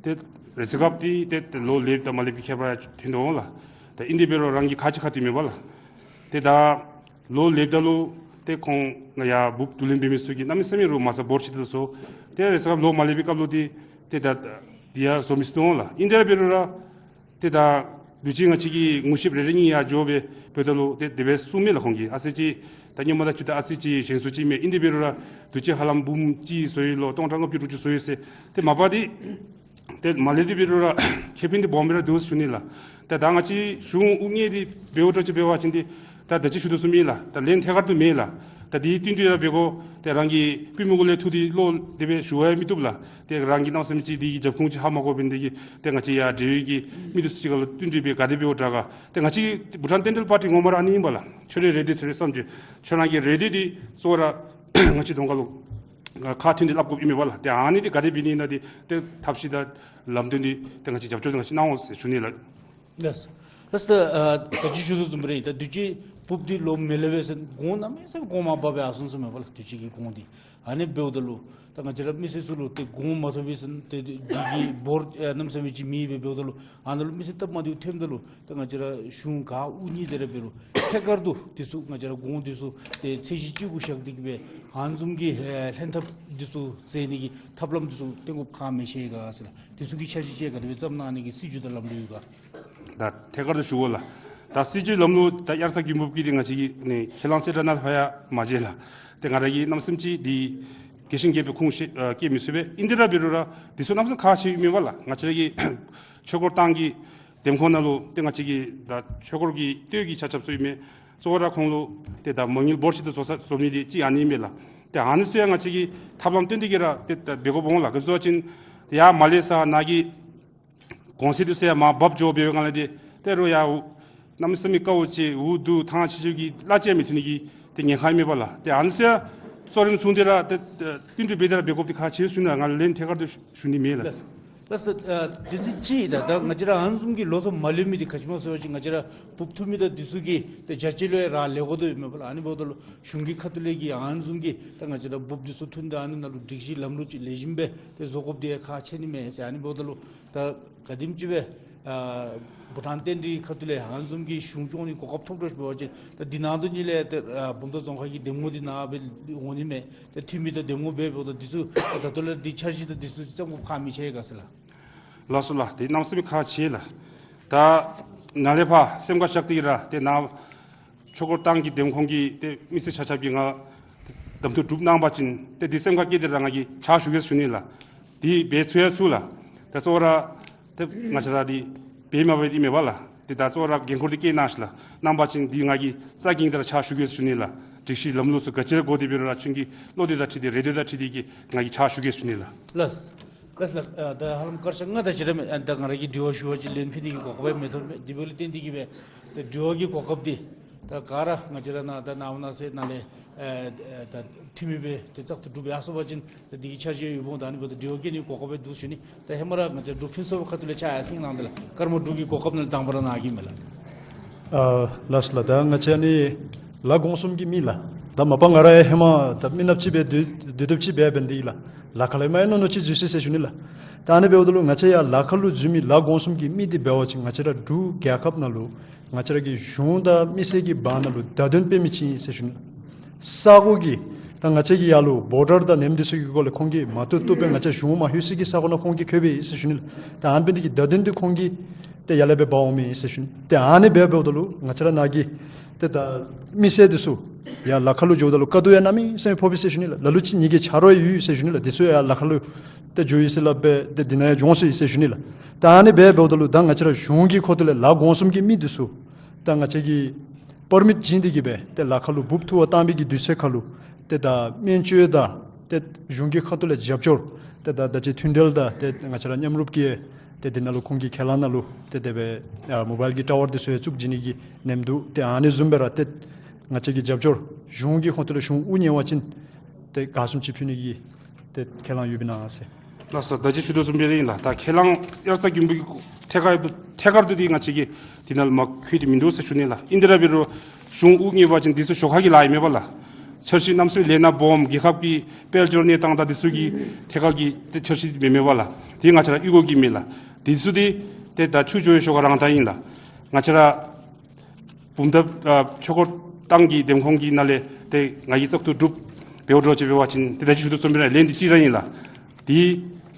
ཏེ་རེས་གཟའ་སྐརཔ་འདི་ཏེ་ཏེ་ལོ་ལེགསཔ་དང་མ་ལེགསཔ་ཀྱི་ཁྱད་པར་ཐོན་དོ་འོང་ལགས། ད་ཨིན་དེ་འབད་རུང་རང་གི་ཁག་ཅིག་ཁག་ཏེ་མེན་པ་ལགས། ཏེ་ད་ལོ་ལེགསཔ་ད་ལུ་ཏེ་ཁོང་ནཱ་ཡར་འབུབ་བསྡུ་ལེན་འབད་མི་ཚུ་གིས་གནམ་མེད་ས་མེད་རུང་མ་རྩ་བོར་ཅི་ད་བཟོ། ཏེ་རེས་གཟའ་སྐརཔ་ལོ་མ་ལེགསཔ་པའི་སྐབས་ལུ་འདི་ཏེ་ད་འདི་ཡང་བཟོ་མི་ཚུགས་དོ་འོང་ལགས། ཨིན་དེ་ར་འབད་རུང་ར་ཏེ་ད་དུས་ཅི་ང་བཅས་ཀྱིས་ངོ་ཤེསཔ་རེ་རེ་གཉིས་ཡར་འགྱོ་སྦེ་འབདཝ་ད་ལུ་ཏེ་དེ་སྦེ་གསུངམ་མས་ལགས། ཁོང་གིས་ཨ་ཙི་ཅིག་ད་སྔོན་མ་དང་འཁྲིལ་ཏེ་ཨ་ཙི་ཅིག་ཞན་སུ་ཅིག་མས། ཨིན་དེ་འབད་རུང་ར་དུས་ཅི་ཧ་ལམ་འབུམ་གཅིག་བཟོ་ཡི་ལོ་སྟོང་ཕྲག་ལྔ་བཅུ་དྲུག་ཅུ་བཟོ་ཡི་ཟེར། ཏེ་མ་པ་འདི་ཏེ་མ་ལེགསཔ་འདི་འབད་རུང་ར་ཁེ་ཕན་འདི་སྦོམ་སྦེ་ར་འདུག་ཟེར་ཞུ་ནི་ལགས། ཏེ་ད་ང་བཅས་གཞུང་དབུ་བརྙེས་འདི་འབདཝ་འདྲཝ་ཅིག་འབད་བ་ཅིན་འདི་ད་ད་ཅི་ཞུ་དོ་བཟུམ་ཨིན་ལགས། ད་ལན་ཐད་ཀར་དུ་མེད་ལགས། ད་འདི་བསྟུན་གྲོས་ཡང་འབད་དགོ། ཏེ་རང་གི་པུས་མོ་གུ་ལས་འཐུ་སྟེ་ལོག་སྟེ་སྦེ་ཞུ་བ་ཡང་མི་བཏུབ་ལགས། ཏེ་རང་གིས་གནམ་མེད་ས་མེད་ཅིག་འདི་གི་རྒྱབ་ཁུངས་ཅིག་ཧ་མ་གོ་བར་འདི་གིས་ཏེ་ང་བཅས་ཡར་འབྲེལ་ཡོད་ཀྱི་མི་འདི་ཚུ་ཅིག་ཁར་ལུ་བསྟུན་གྲོས་འབད་ག་དེ་འབདཝ་དྲག་ག། ཏེ་ང་བཅས་བྷུ་ཊཱན་བསྟན་འགྲོའི་པར་ཊི་ངོ་མ་ར་ཨ་ནི་ཨིན་པས་ལགས། ཁྱོད་རའི་རེ་འདོད་ཟེར་རེ་བསམ་བྱུང་། ཁྱོད་རང་གི་རེ་འདོད་འདི་གཙོ་བོ་ར་ང་བཅས་གདོང་ཁ་ལུ་ཁག་ཐོན་ཏེ་སླབ་དགོཔ་ཨིན་མས་པ་ལགས། ཏེ་ཨ་ནི་འདི་ག་དེ་འབད་ནི་ཨིན་ན་འདི་ཏེ་ཐབས་ཤེས་དང་ལམ་སྟོན་འདི་ཏེ་ང་བཅས་རྒྱབ་སྐྱོར་འདི་ང་བཅས་གནང་འོང་ཟེར་ཞུ་ནི་ལགས། ལགས། ལགས་ད་ཨ་ད་ཅི་ཞུ་དོ་བཟུམ་སྦེ་ར་ཨིན། ད་དུས་ཅི་འབུབ་འདི་ལོ་མེ་ལེགསཔ་སྦེ་ཟེར་གོང་གནམ་མེད་ས་མེད་གོང་མར་འབབ་སྦེ་ཨ་སོང་སོངམ་མས་པ་ལགས། དུས་ཅི་གི་གོང་འདི་ཨ་ནི་འབདཝ་ད་ལུ་ད་ང་བཅས་ར་མི་སེར་ཚུ་ལུ་ཏེ་གོང་མ་ཐོབ་པས་ཟེར་ཏེ་འདི་གི་འབོར་ཨ་གནམ་མེད་ས་མེད་ཅིག་མེད་པས། འབདཝ་ད་ལུ་ཨ་ནཱ་ལུ་མི་སེར་སྟབས་མ་བདེཝ་ཐོནམ་ད་ལུ་ད་ང་བཅས་ར་གཞུང་ག་དབུ་བརྙེས་ཏེ་ར་འབད་རུང་ཐད་ཀར་དུ་འདི་ཚུ་ང་བཅས་ར་གོང་འདི་ཚུ་ཏེ་ཚད་གཞི་གཅིག་གུ་བཞག་སྟེ་གིས་སྦེ་ཨ་ནི་བཟུམ་གྱི་ཨེ་ལྷན་ཐབས་འདི་ཚུ་མཛད་ནི་གི་ཐབས་ལམ་འདི་ཚུ་བཏོན་དགོཔ་ཁག་མི་ཆེ་ག་ཟེར་ལགས། འདི་ཚུ་གི་འཆར་གཞི་ཅིག་ག་དེ་སྦེ་བརྩམས་གནང་ནི་གི་སྲིད་བྱུས་དང་ལམ་ལུགས་ཡོད་ག། ད་ཐད་ཀར་དུ་ཞུ་དགོ་ལགས། ད་སྲིད་བྱུས་ལམ་ལུགས་ད་དབྱར་རྩྭ་དགུན་འབུབ་ཀྱི་འདི་ང་བཅས་ཀྱིས་ནི་ཁས་བླངས་གསལ་བསྒྲགས་ནང་ཕར་ཡང་མ་མཇལ་ལགས། ཏེ་ང་ར་གིས་གནམ་མེད་ས་མེད་ཅིག་འདི་རྒྱས་ཤིང་རྒྱས་པའི་ཁུངས་ཤེས་ཨ་བཀལ་མི་ཚུགས་པས། ཨིན་དེ་ར་འབད་རུང་ར་འདི་ཚུ་གནམ་མེད་ས་མེད་ཁག་ཆེཝ་ཨིན་མས་པ་ལགས། ང་བཅས་ར་གི་ཆོས་འཁོར་ཏང་གི་འདེམས་ཁོངས་ནང་ལུ་ཏེ་ང་བཅས་ཀྱི་ད་ཆོས་འཁོར་གྱི་སྟོད་ཀྱི་ཆ་ཁྱབ་ཚུ་ཨིན་མས། གཙོ་བོ་ར་ཁོང་ལུ་ཏེ་ད་མ་དངུལ་འབོར་ཆེ་ཏོག་ཏོ་བཟོ་ས་བཟོ་མི་འདི་ཅིག་ཨ་ནི་ཨིན་མས་ལགས། ཏེ་ཨ་ནི་ཚུ་ཡང་ང་བཅས་ཀྱིས་ཐབས་ལམ་བཏོན་ཏེ་གིས་ར་ཏེ་ད་འབད་དགོཔ་འོང་ལགས། ག་ཅི་ཟེར་བ་ཅིན་ཡར་མར་ལས་ས་ནཱ་གི་གོང་ཚད་འདི་ཚུ་ཡང་མར་འབབ་འགྱོ་བའི་སྒང་ལས་ཏེ་ཏེ་རོགས་ཡར་གནམ་མེད་ས་མེད་དཀའཝ་སྤྱད་འུ་སྡུག་ཐང་ཆད་ཆད་ཀྱི་གླ་ཅིག་ཡང་མི་ཐོན་ནི་གི་ཏེ་ཉེན་ཁ་ཨིན་མས་པ་ལགས། ཏེ་ཨ་ནི་ཚུ་ཡང་གཙོ་རིམ་བཟུང་སྟེ་ར་ཏེ་ཏེ་བསྟུན་གྲོས་འབད་དེ་ར་འབད་དགོཔ་འདི་ཁག་ཆེ་ཟེར་ཞུ་ནི་ལགས། ང་ལན་ཐད་ཀར་དུ་ཞུ་ནི་མེད་ལགས། ལགས། ལགས་སོ། ཨ་དེ་ཚུ་ཅིག་ད་ད་ང་བཅས་ར་ཨ་ནི་བཟུམ་གྱི་ལོ་ཐོག་མ་ལེགས་མི་འདི་ག་ཅི་སྨོ་ཟེར་བ་ཅིན་ང་བཅས་ར་འབུབ་འཐུ་མི་དང་འདི་ཚུ་གི་ཏེ་རྒྱ་ཆེ་ལུ་ཡང་རག་ལས་དགོ་དོ་ཨིན་མས་པ་ལགས། ཨ་ནི་འབདཝ་ད་ལུ་གཞུང་གི་ཁ་ཐུག་ལས་ཀྱི་ཨ་ནི་བཟུམ་གྱི་ད་ང་བཅས་ར་འབུབ་འདི་ཚུ་འཐུ་ནི་དང་ཨ་ནི་ནང་ལུ་སྒྲིག་གཞི་ལམ་ལུགས་ཅིག་ལེགས་ཤོམ་སྦེ་ཏེ་བཟོ་དགོཔ་འདི་ཡང་ཁག་ཆེ་ནི་མས་ཟེར། ཨ་ནི་འབདཝ་ད་ལུ་ད་ག་དེམ་ཅིག་སྦེ་ཨ་བྷུ་ཊཱན་བསྟན་འགྲོའི་ཁ་ཐུག་ལས་ཨ་ནི་བཟུམ་གྱི་གཞུང་སྐྱོང་ནི་གོ་སྐབས་ཐོབ་འགྱོ་ཞིནམ་འབད་བ་ཅིན་ད་འདི་ནང་དོག་ལས་ཏེ་ཨ་བུམ་ཐང་རྫོང་ཁག་གི་འདེམས་ངོ་འདི་ནཱ་སྦེ་འོང་ནི་མས། ཏེ་འཐུས་མི་དང་འདེམས་ངོ་འབད་འབདཝ་ད་འདི་ཚུ་ད་ལྟོ་ལས་འདི་འཆར་གཞི་དང་འདི་ཚུ་བརྩམ་དགོཔ་ཁག་མི་ཆེ་ག་ཟེར་ལགས། ལགས་སོ་ལགས། ཏེ་གནམ་མེད་ས་མེད་ཁག་ཆེ་ལགས། ད་ནཱ་ལས་ཕར་སེམས་ཁར་བཞག་སྟེ་གིས་ར་ཏེ་ནཱ་ཆོས་འཁོར་ཏང་གི་འདེམས་ཁོངས་ཀྱི་ཏེ་མི་སེར་ཆ་ཁྱབ་ཀྱིས་ང་གདམ་འཐུ་གྲུབ་གནང་བ་ཅིན་ཏེ་འདི་སེམས་ཁར་བསྐྱེད་དེ་ར་ང་གིས་ཕྱག་ཞུ་གེ་ཟེར་ཞུ་ནི་ལགས། འདི་འབད་ཚུགས་ཡང་ཚུགས་ལགས། ད་གཙོ་བོ་ར་ཏེ་ང་བཅས་ར་འདི་འབད་མ་འབད་འདི་མེན་པ་ལགས། ཏེ་ད་གཙོ་བོ་ར་འགན་ཁུར་འདི་བཀལ་གནང་ཤིག་ལགས། གནང་བ་ཅིན་འདི་ང་གིས་རྩ་འགེངས་ཏེ་ར་ཕྱག་ཞུ་གེ་ཟེར་ཞུ་ནི་ལགས། སྒྲིག་གཞི་ལམ་ལུགས་ཚུ་ག་ཅི་ར་དགོ་དེ་འབད་རུང་ར་ཁྱོད་ཀྱི་བློ་འདོད་དང་འཁྲིལ་ཏེ་རེ་འདོད་དང་འཁྲིལ་ཏེ་གིས་ང་གིས་ཕྱག་ཞུ་གེ་ཟེར་ཞུ་ནི་ལགས། ལགས། ལགས་ལགས། ཨ་ད་ཧ་ལམ་སྐར་ཆ་ལྔ་དང་བཅུ་རེ་མས། ཨ་ད་ང་ར་གིས་དྲི་བ་ཞུ་བ་ཅིན་ལན་ཕུལ་ནི་གི་གོ་སྐབས་ཡང་མི་ཐོབ་མས། དེ་འབདཝ་ལས་བརྟེན་ཏེ་གིས་སྦེ་ད་དྲི་བ་གི་གོ་སྐབས་འདི་ད་ག་ར་ང་བཅས་ར་ནཱ་ད་ནཱ་འོ་ནཱ་ཟེར་ནཱ་ལས་ཨ་ད་འཐུས་མི་སྦེ་ཏེ་བཙག་འཐུ་གྲུབ་ཡར་སོང་བ་ཅིན་ད་འདི་གི་འཆར་གཞི་ཡོདཔ་འོང་། ད་ཨ་ནི་འབདཝ་ད་དྲི་བ་བཀོད་ནི་གོ་སྐབས་སྦེ་འདུག་ཞུ་ནི། ད་ཧེ་མ་ར་ང་བཅས་འབྲུག་ཕུན་ཚོགས་པའི་ཁ་ཐུག་ལས་ཕྱག་ཡར་སེང་གནང་སྟེ་ལགས། སྐར་མ་དྲུག་གི་གོ་སྐབས་ནང་ལས་དང་པ་ར་ནཱ་གི་མས་ལགས། ཨ་ལགས་སོ་ལགས། ད་ང་བཅས་ཨ་ནི་ལཱ་དགོངས་གསུམ་གྱི་མི་ལགས། ད་མ་པ་ང་ར་ཡང་ཧེ་མ་ད་མི་ནགཔ་ཅིག་སྦེ་སྡོད་སྡོད་སྡོདཔ་ཅིག་སྦེ་འབད་ནི་འདི་ལགས། ལཱ་ཁག་ལས་མར་ཡང་མནོ་མནོ་ཅིག་འཛུལ་སོང་ཟེར་ཞུ་ནི་ལགས། ད་ཨ་ནི་འབདཝ་ད་ལུ་ང་བཅས་ཡར་ལཱ་ཁག་ལུ་འཛུལ་མི་ལཱ་དགོངས་གསུམ་གྱི་མི་འདི་འབད་བ་ཅིན་ང་བཅས་ར་འབྲུག་རྒྱལ་ཁབ་ནང་ལུ་ང་བཅས་ར་གི་གཞུང་དང་མི་སེར་གྱི་བར་ན་ལུ་བརྡ་དོན་སྤེལ་མི་ཅིག་ཨིན་ཟེར་ཞུ་ནི་ལགས། ས་གོ་གི་ད་ང་བཅས་ཀྱི་ཡར་ལུ་བོ་ཌར་དང་ནེམ་འདི་ཚུ་གི་སྐོར་ལས་ཁོང་གིས་མ་བཏུབ་བཏུབ་སྦེ་ང་བཅས་གཞུང་མ་ལྷོད་ས་གི་ས་གོ་ནང་ཁོང་གིས་འཁོད་པས་ཟེར་ཞུ་ནི་ལགས། ད་ཨ་ནི་འབད་ནི་འདི་གིས་བརྡ་དོན་འདི་ཁོང་གིས་ཏེ་ཡར་ལས་སྦེ་འབག་འོང་མས་ཟེར་ཞུ་ནི། ཏེ་ཨ་ནི་སྦེ་འབདཝ་ད་ལུ་ང་བཅས་ར་ནཱ་གི་ ཏེ་ད་མི་སེར་འདི་ཚུ་ཡར་ལ་ཁ་ལུ་འགྱོཝ་ད་ལུ་དཀའ་སྡུག་ཡང་གནམ་མེད་ས་མེད་ཕོག་པས་ཟེར་ཞུ་ནི་ལགས། ལ་ལུ་ཅིག་ངེ་གི་ཆ་རོགས་ཡོད་ཟེར་ཞུ་ནི་ལགས། འདི་ཚུ་ཡར་ལ་ཁ་ལུ་ཏེ་འགྱོ་ཡི་ཟེར་སླབ་སྦེ་ཏེ་འདི་ནང་ཡང་འགྱོ་སོང་ཡི་ཟེར་ཞུ་ནི་ལགས། ད་ཨ་ནི་སྦེ་འབདཝ་ད་ལུ་ད་ང་བཅས་ར་གཞུང་གི་ཁ་ཐུག་ལས་ལ་གོང་གསུམ་གྱི་མི་འདི་ཚུ་ད་ང་བཅས་ཀྱིས་པར་མིཊ་བྱིན་ཏེ་གིས་སྦེ་ཏེ་ལ་ཁ་ལུ་འབུཔ་འཐུ་བར་བཏང་པའི་གི་དུས་ཚོད་ཁར་ལུ་ཏེ་ད་སྨན་བཅོས་དང་ཏེ་གཞུང་གི་ཁ་ཐུག་ལས་རྒྱབ་སྐྱོར་ཏེ་ད་ད་ཅི་མཐུན་འབྲེལ་དང་ཏེ་ང་བཅས་ར་མཉམ་རུབ་ཀྱིས་ཏེ་འདི་ནང་ལུ་ཁོང་གི་ཁས་བླངས་ནང་ལུ་ཏེ་དེ་སྦེ་ཨ་མོ་བཱའིལ་གྱི་ཊ་ཝར་འདི་ཚུ་ཡང་བཙུགས་བྱིན་ནི་གི་ནེམ་འདུག། ཏེ་ཨ་ནི་བཟུམ་སྦེ་ར་ཏེ་ང་བཅས་ཀྱིས་རྒྱབ་སྐྱོར་གཞུང་གི་ཁ་ཐུག་ལས་གཞུང་དབུ་བརྙེས་པ་ཅིན་ཏེ་ག་བཟུམ་ཅིག་ཕུལ་ནི་གི་ཏེ་ཁས་བླངས་ཡོདཔ་ཨིན་ན་ཟེར། ལགས་སོ། ད་ཅི་ཞུ་དོ་བཟུམ་སྦེ་ར་ཨིན་ལགས། ད་ཁས་བླངས་དབྱར་རྩྭ་དགུན་འབུ་གི་ཐད་ཀར་དུ་ཐད་ཀར་དུ་འདི་ང་བཅས་ཀྱིས་འདི་ནང་ལུ་མ་བཀོད་དེ་མིན་འདུག་ཟེར་ཞུ་ནི་ལགས། ཨིན་ཏེ་ར་འབད་རུང་གཞུང་དབུ་བརྙེས་པ་ཅིན་འདི་ཚུ་ཞོར་ཁ་གི་ལཱ་ཨིན་མས་པ་ལགས། འཆར་གཞི་གནམ་མེད་ས་མེད་ལས་སྣ་སྦོམ་རྒྱལ་ཁབ་ཀྱི་དཔལ་འབྱོར་གནས་སྟངས་དང་འདི་ཚུ་གི་ཐད་ཀར་གྱི་ཏེ་འཆར་གཞི་མེན་མས་པ་ལགས། འདི་ང་བཅས་ར་གཡུས་སྒོ་གི་མི་ལགས། འདི་ཚུ་འདི་ཏེ་ད་ཆུ་འགྱོ་བའི་ཞོར་ཁ་རང་དང་ཨིན་ལགས། ང་བཅས་ར་བུམ་ཐང་ཨ་ཆོས་འཁོར་ཐང་གི་འདེམས་ཁོངས་ཀྱི་ནང་ལས་ཏེ་ང་གིས་བཙག་འཐུ་གྲུབ་འབདཝ་འདྲཝ་ཅིག་འབད་བ་ཅིན་ཏེ་ད་ཅི་ཞུ་དོ་བཟུམ་སྦེ་ར་ལན་འདི་གཅིག་ར་ཨིན་ལགས། འདི་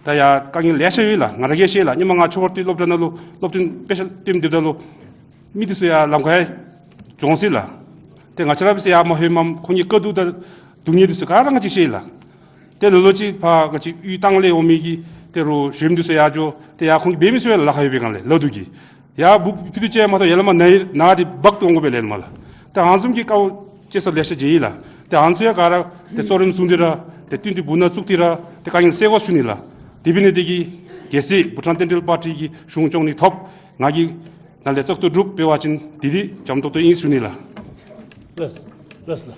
ད་ཡར་དཀའ་ངལ་ལེ་ཤ་ཡོད་ལགས། ང་ར་གིས་ཤེས་ལགས། སྔོན་མ་ང་ཆོས་འཁོར་ཏེ་སློབ་གྲྭ་ནང་ལུ་སློབ་སྟོན་དཔེ་ཆ་སྟོནམ་སྡོདཔ་ད་ལུ་མི་འདི་ཚུ་ཡར་ལམ་ཁར་ཡང་འགྱོ་ཟེར་ལགས། ཏེ་ང་བཅས་ར་འབད་ས་ཡར་མ་ལྷོདཔ་མ་ཁོང་གི་དཀའ་སྡུག་དང་སྡུག་བསྔལ་འདི་ཚུ་ག་ར་ང་བཅས་ཤེས་ལགས། ཏེ་ལོ་ལོ་ཅིག་ཕར་ང་བཅས་གཡུས་ཐང་ལས་འོང་མི་གི་ཏེ་རོགས་གཞོནམ་འདི་ཚུ་ཡར་འགྱོ་ཏེ་ཡར་ཁོང་གིས་འབད་མི་ཚུགས་པས་ལགས། ལ་ཁ་ཡོད་པའི་སྒང་ལས་ལ་དུག་གིས་ཡར་འབུཔ་ཕུལ་དུ་བཅུག་མ་གཏོགས་ཡར་ལས་མར་ན་ན་སྟེ་འབག་སྟེ་འོང་དགོ་པས་ལགས་མར་ལགས། ཏེ་ཨ་ནི་བཟུམ་གྱི་དཀའཝ་སྤྱད་ས་ལེ་ཤ་མཇལ་ཡི་ལགས། ཏེ་ཨ་ནི་ཚུ་ཡང་ག་ར་ཏེ་གཙོ་རིམ་བཟུང་སྟེ་ར་ཏེ་བསྟུན་གྲོས་འབུ་ནང་བཙུགས་ཏེ་ར་ཏེ་དཀའ་ངལ་སེལ་དགོ་ཞུ་ནི་ལགས། དེ་འབད་ནི་དེ་གིས་གལ་སྲིད་བྷུ་ཊཱན་ལྟེན་འབྲེལ་པར་ཊི་གི་གཞུང་སྐྱོང་ནི་ཐོབ་ང་གི་ནང་ལས་བཙག་འཐུ་གྲུབ་འབད་བ་ཅིན་འདི་འདི་འཇམ་ཏོག་ཏོ་ཨིན་ཞུ་ནི་ལགས། ལགས་ལགས་ལགས།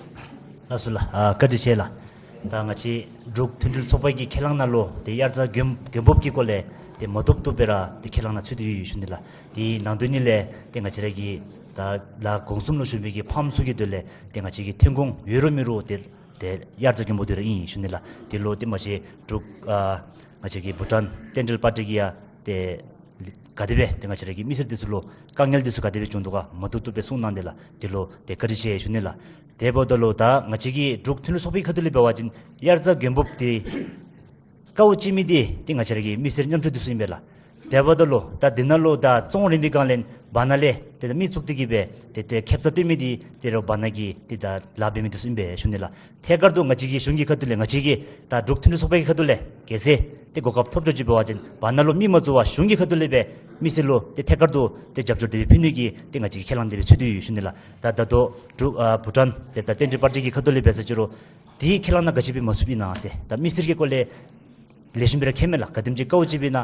ལགས་སོ་ལགས། ཨ་བཀའ་དྲིན་ཆེ་ལགས། ད་ང་བཅས་འབྲུག་མཐུན་སྒྲིལ་ཚོགས་པ་གི་ཁས་བླངས་ནང་ལུ་ཏེ་དབྱར་རྩྭ་དགུན་དགུན་འབུཔ་གི་སྐོར་ལས་ཏེ་མ་བཏུབ་བཏུབ་སྦེ་ར་ཏེ་ཁས་བླངས་ནང་ཚུད་དེ་ཡོད་ཞུ་ནི་ལགས། དེ་ནང་དོན་ཉིད་ལས་ཏེ་ང་བཅས་ར་གི་ད་ལ་གོང་གསུམ་ལུ་ཞུགས་མི་གི་ཕམ་ཚུ་གི་དོན་ལས་ཏེ་ང་བཅས་ཀྱི་ཐོན་ཁུངས་ཡོད་རུང་མེད་རུང་ཏེ་ཏེ་དབྱར་རྩྭ་དགུན་འབུ་འདི་ར་ཨིན་ཞུ་ནི་ལགས། དེ་ལུ་ཏེ་མ་གཞི་འབྲུག་ཨ་ང་བཅས་ཀྱི་བྷུ་ཊཱན་ལྟེན་འབྲེལ་པར་ཊི་གིས་ཡང་ཏེ་ག་དེ་སྦེ་ཏེ་ང་བཅས་ར་གི་མི་སེར་འདི་ཚུ་ལུ་དཀའ་ངལ་འདི་ཚུ་ག་དེ་སྦེ་བྱུང་དོ་ག་མ་བཏུབ་བཏུབ་སྦེ་གསུངས་གནང་དེས་ལགས། དེ་ལུ་ཏེ་བཀའ་དྲིན་ཆེ་ཞུ་ནི་ལགས། དེ་འབདཝ་ད་ལུ་ད་ང་བཅས་ཀྱི་འབྲུག་མཐུན་སྒྲིལ་ཚོགས་པའི་ཁ་ཐུག་ལས་འབད་བ་ཅིན་དབྱར་རྩྭ་དགུན་འབུཔ་འདི་དཀའཝ་སྤྱད་མི་འདི་ཏེ་ང་བཅས་ར་གི་མི་སེར་ཉམ་ཆུང་འདི་ཚུ་ཨིན་པས་ལགས། དེ་འབདཝ་ད་ལུ་ད་འདི་ནང་ལུ་ད་བཙོང་རན་པའི་སྒང་ལས་བར་ན་ལས་ཏེ་ད་མི་བཙུགས་ཏེ་གིས་སྦེ་ཏེ་ཏེ་ཁེབ་ས་སྟོན་མི་འདི་ཏེ་རོགས་བར་ན་གི་ཏེ་ད་ལཱ་འབད་མི་འདི་ཚུ་ཨིན་པས་ཞུ་ནི་ལགས། ཐད་ཀར་དུ་ང་བཅས་ཀྱི་གཞུང་གི་ཁ་ཐུག་ལས་ང་བཅས་ཀྱི་ད་འབྲུག་མཐུན་སྒྲིལ་ཚོགས་པའི་ཁ་ཐུག་ལས་གལ་སྲིད་ཏེ་གོ་སྐབས་ཐོབ་འགྱོ་ཅིག་འབད་བ་ཅིན་བར་ན་ལུ་མི་མ་བཙུགས་པར་གཞུང་གི་ཁ་ཐུག་ལས་སྦེ་མི་སེར་ལུ་ཏེ་ཐད་ཀར་དུ་ཏེ་རྒྱབ་སྐྱོར་དེ་སྦེ་ཕུལ་ནི་གི་ཏེ་ང་བཅས་ཀྱི་ཁས་བླངས་དེ་སྦེ་ཚུད་དེ་ཡོད་ཞུ་ནི་ལགས། ད་ད་ལྟོ་འབྲུག་ཨ་བྷུ་ཊཱན་ཏེ་ད་ལྟེན་འབྲེལ་པར་ཊི་གི་ཁ་ཐུག་ལས་འབད་ས་ཅི་རུང་དེ་ཁས་བླངས་ནང་ག་ཅི་སྦེ་མ་ཚུདཔ་ཨིན་ན་ཟེར། ད་མི་སེར་གྱི་སྐོར་ལས་ལེགས་ཤོམ་སྦེ་ར་མཁྱེན་མས་ལགས། ག་དེམ་ཅིག་དཀའཝ་སྤྱད་པས་ན།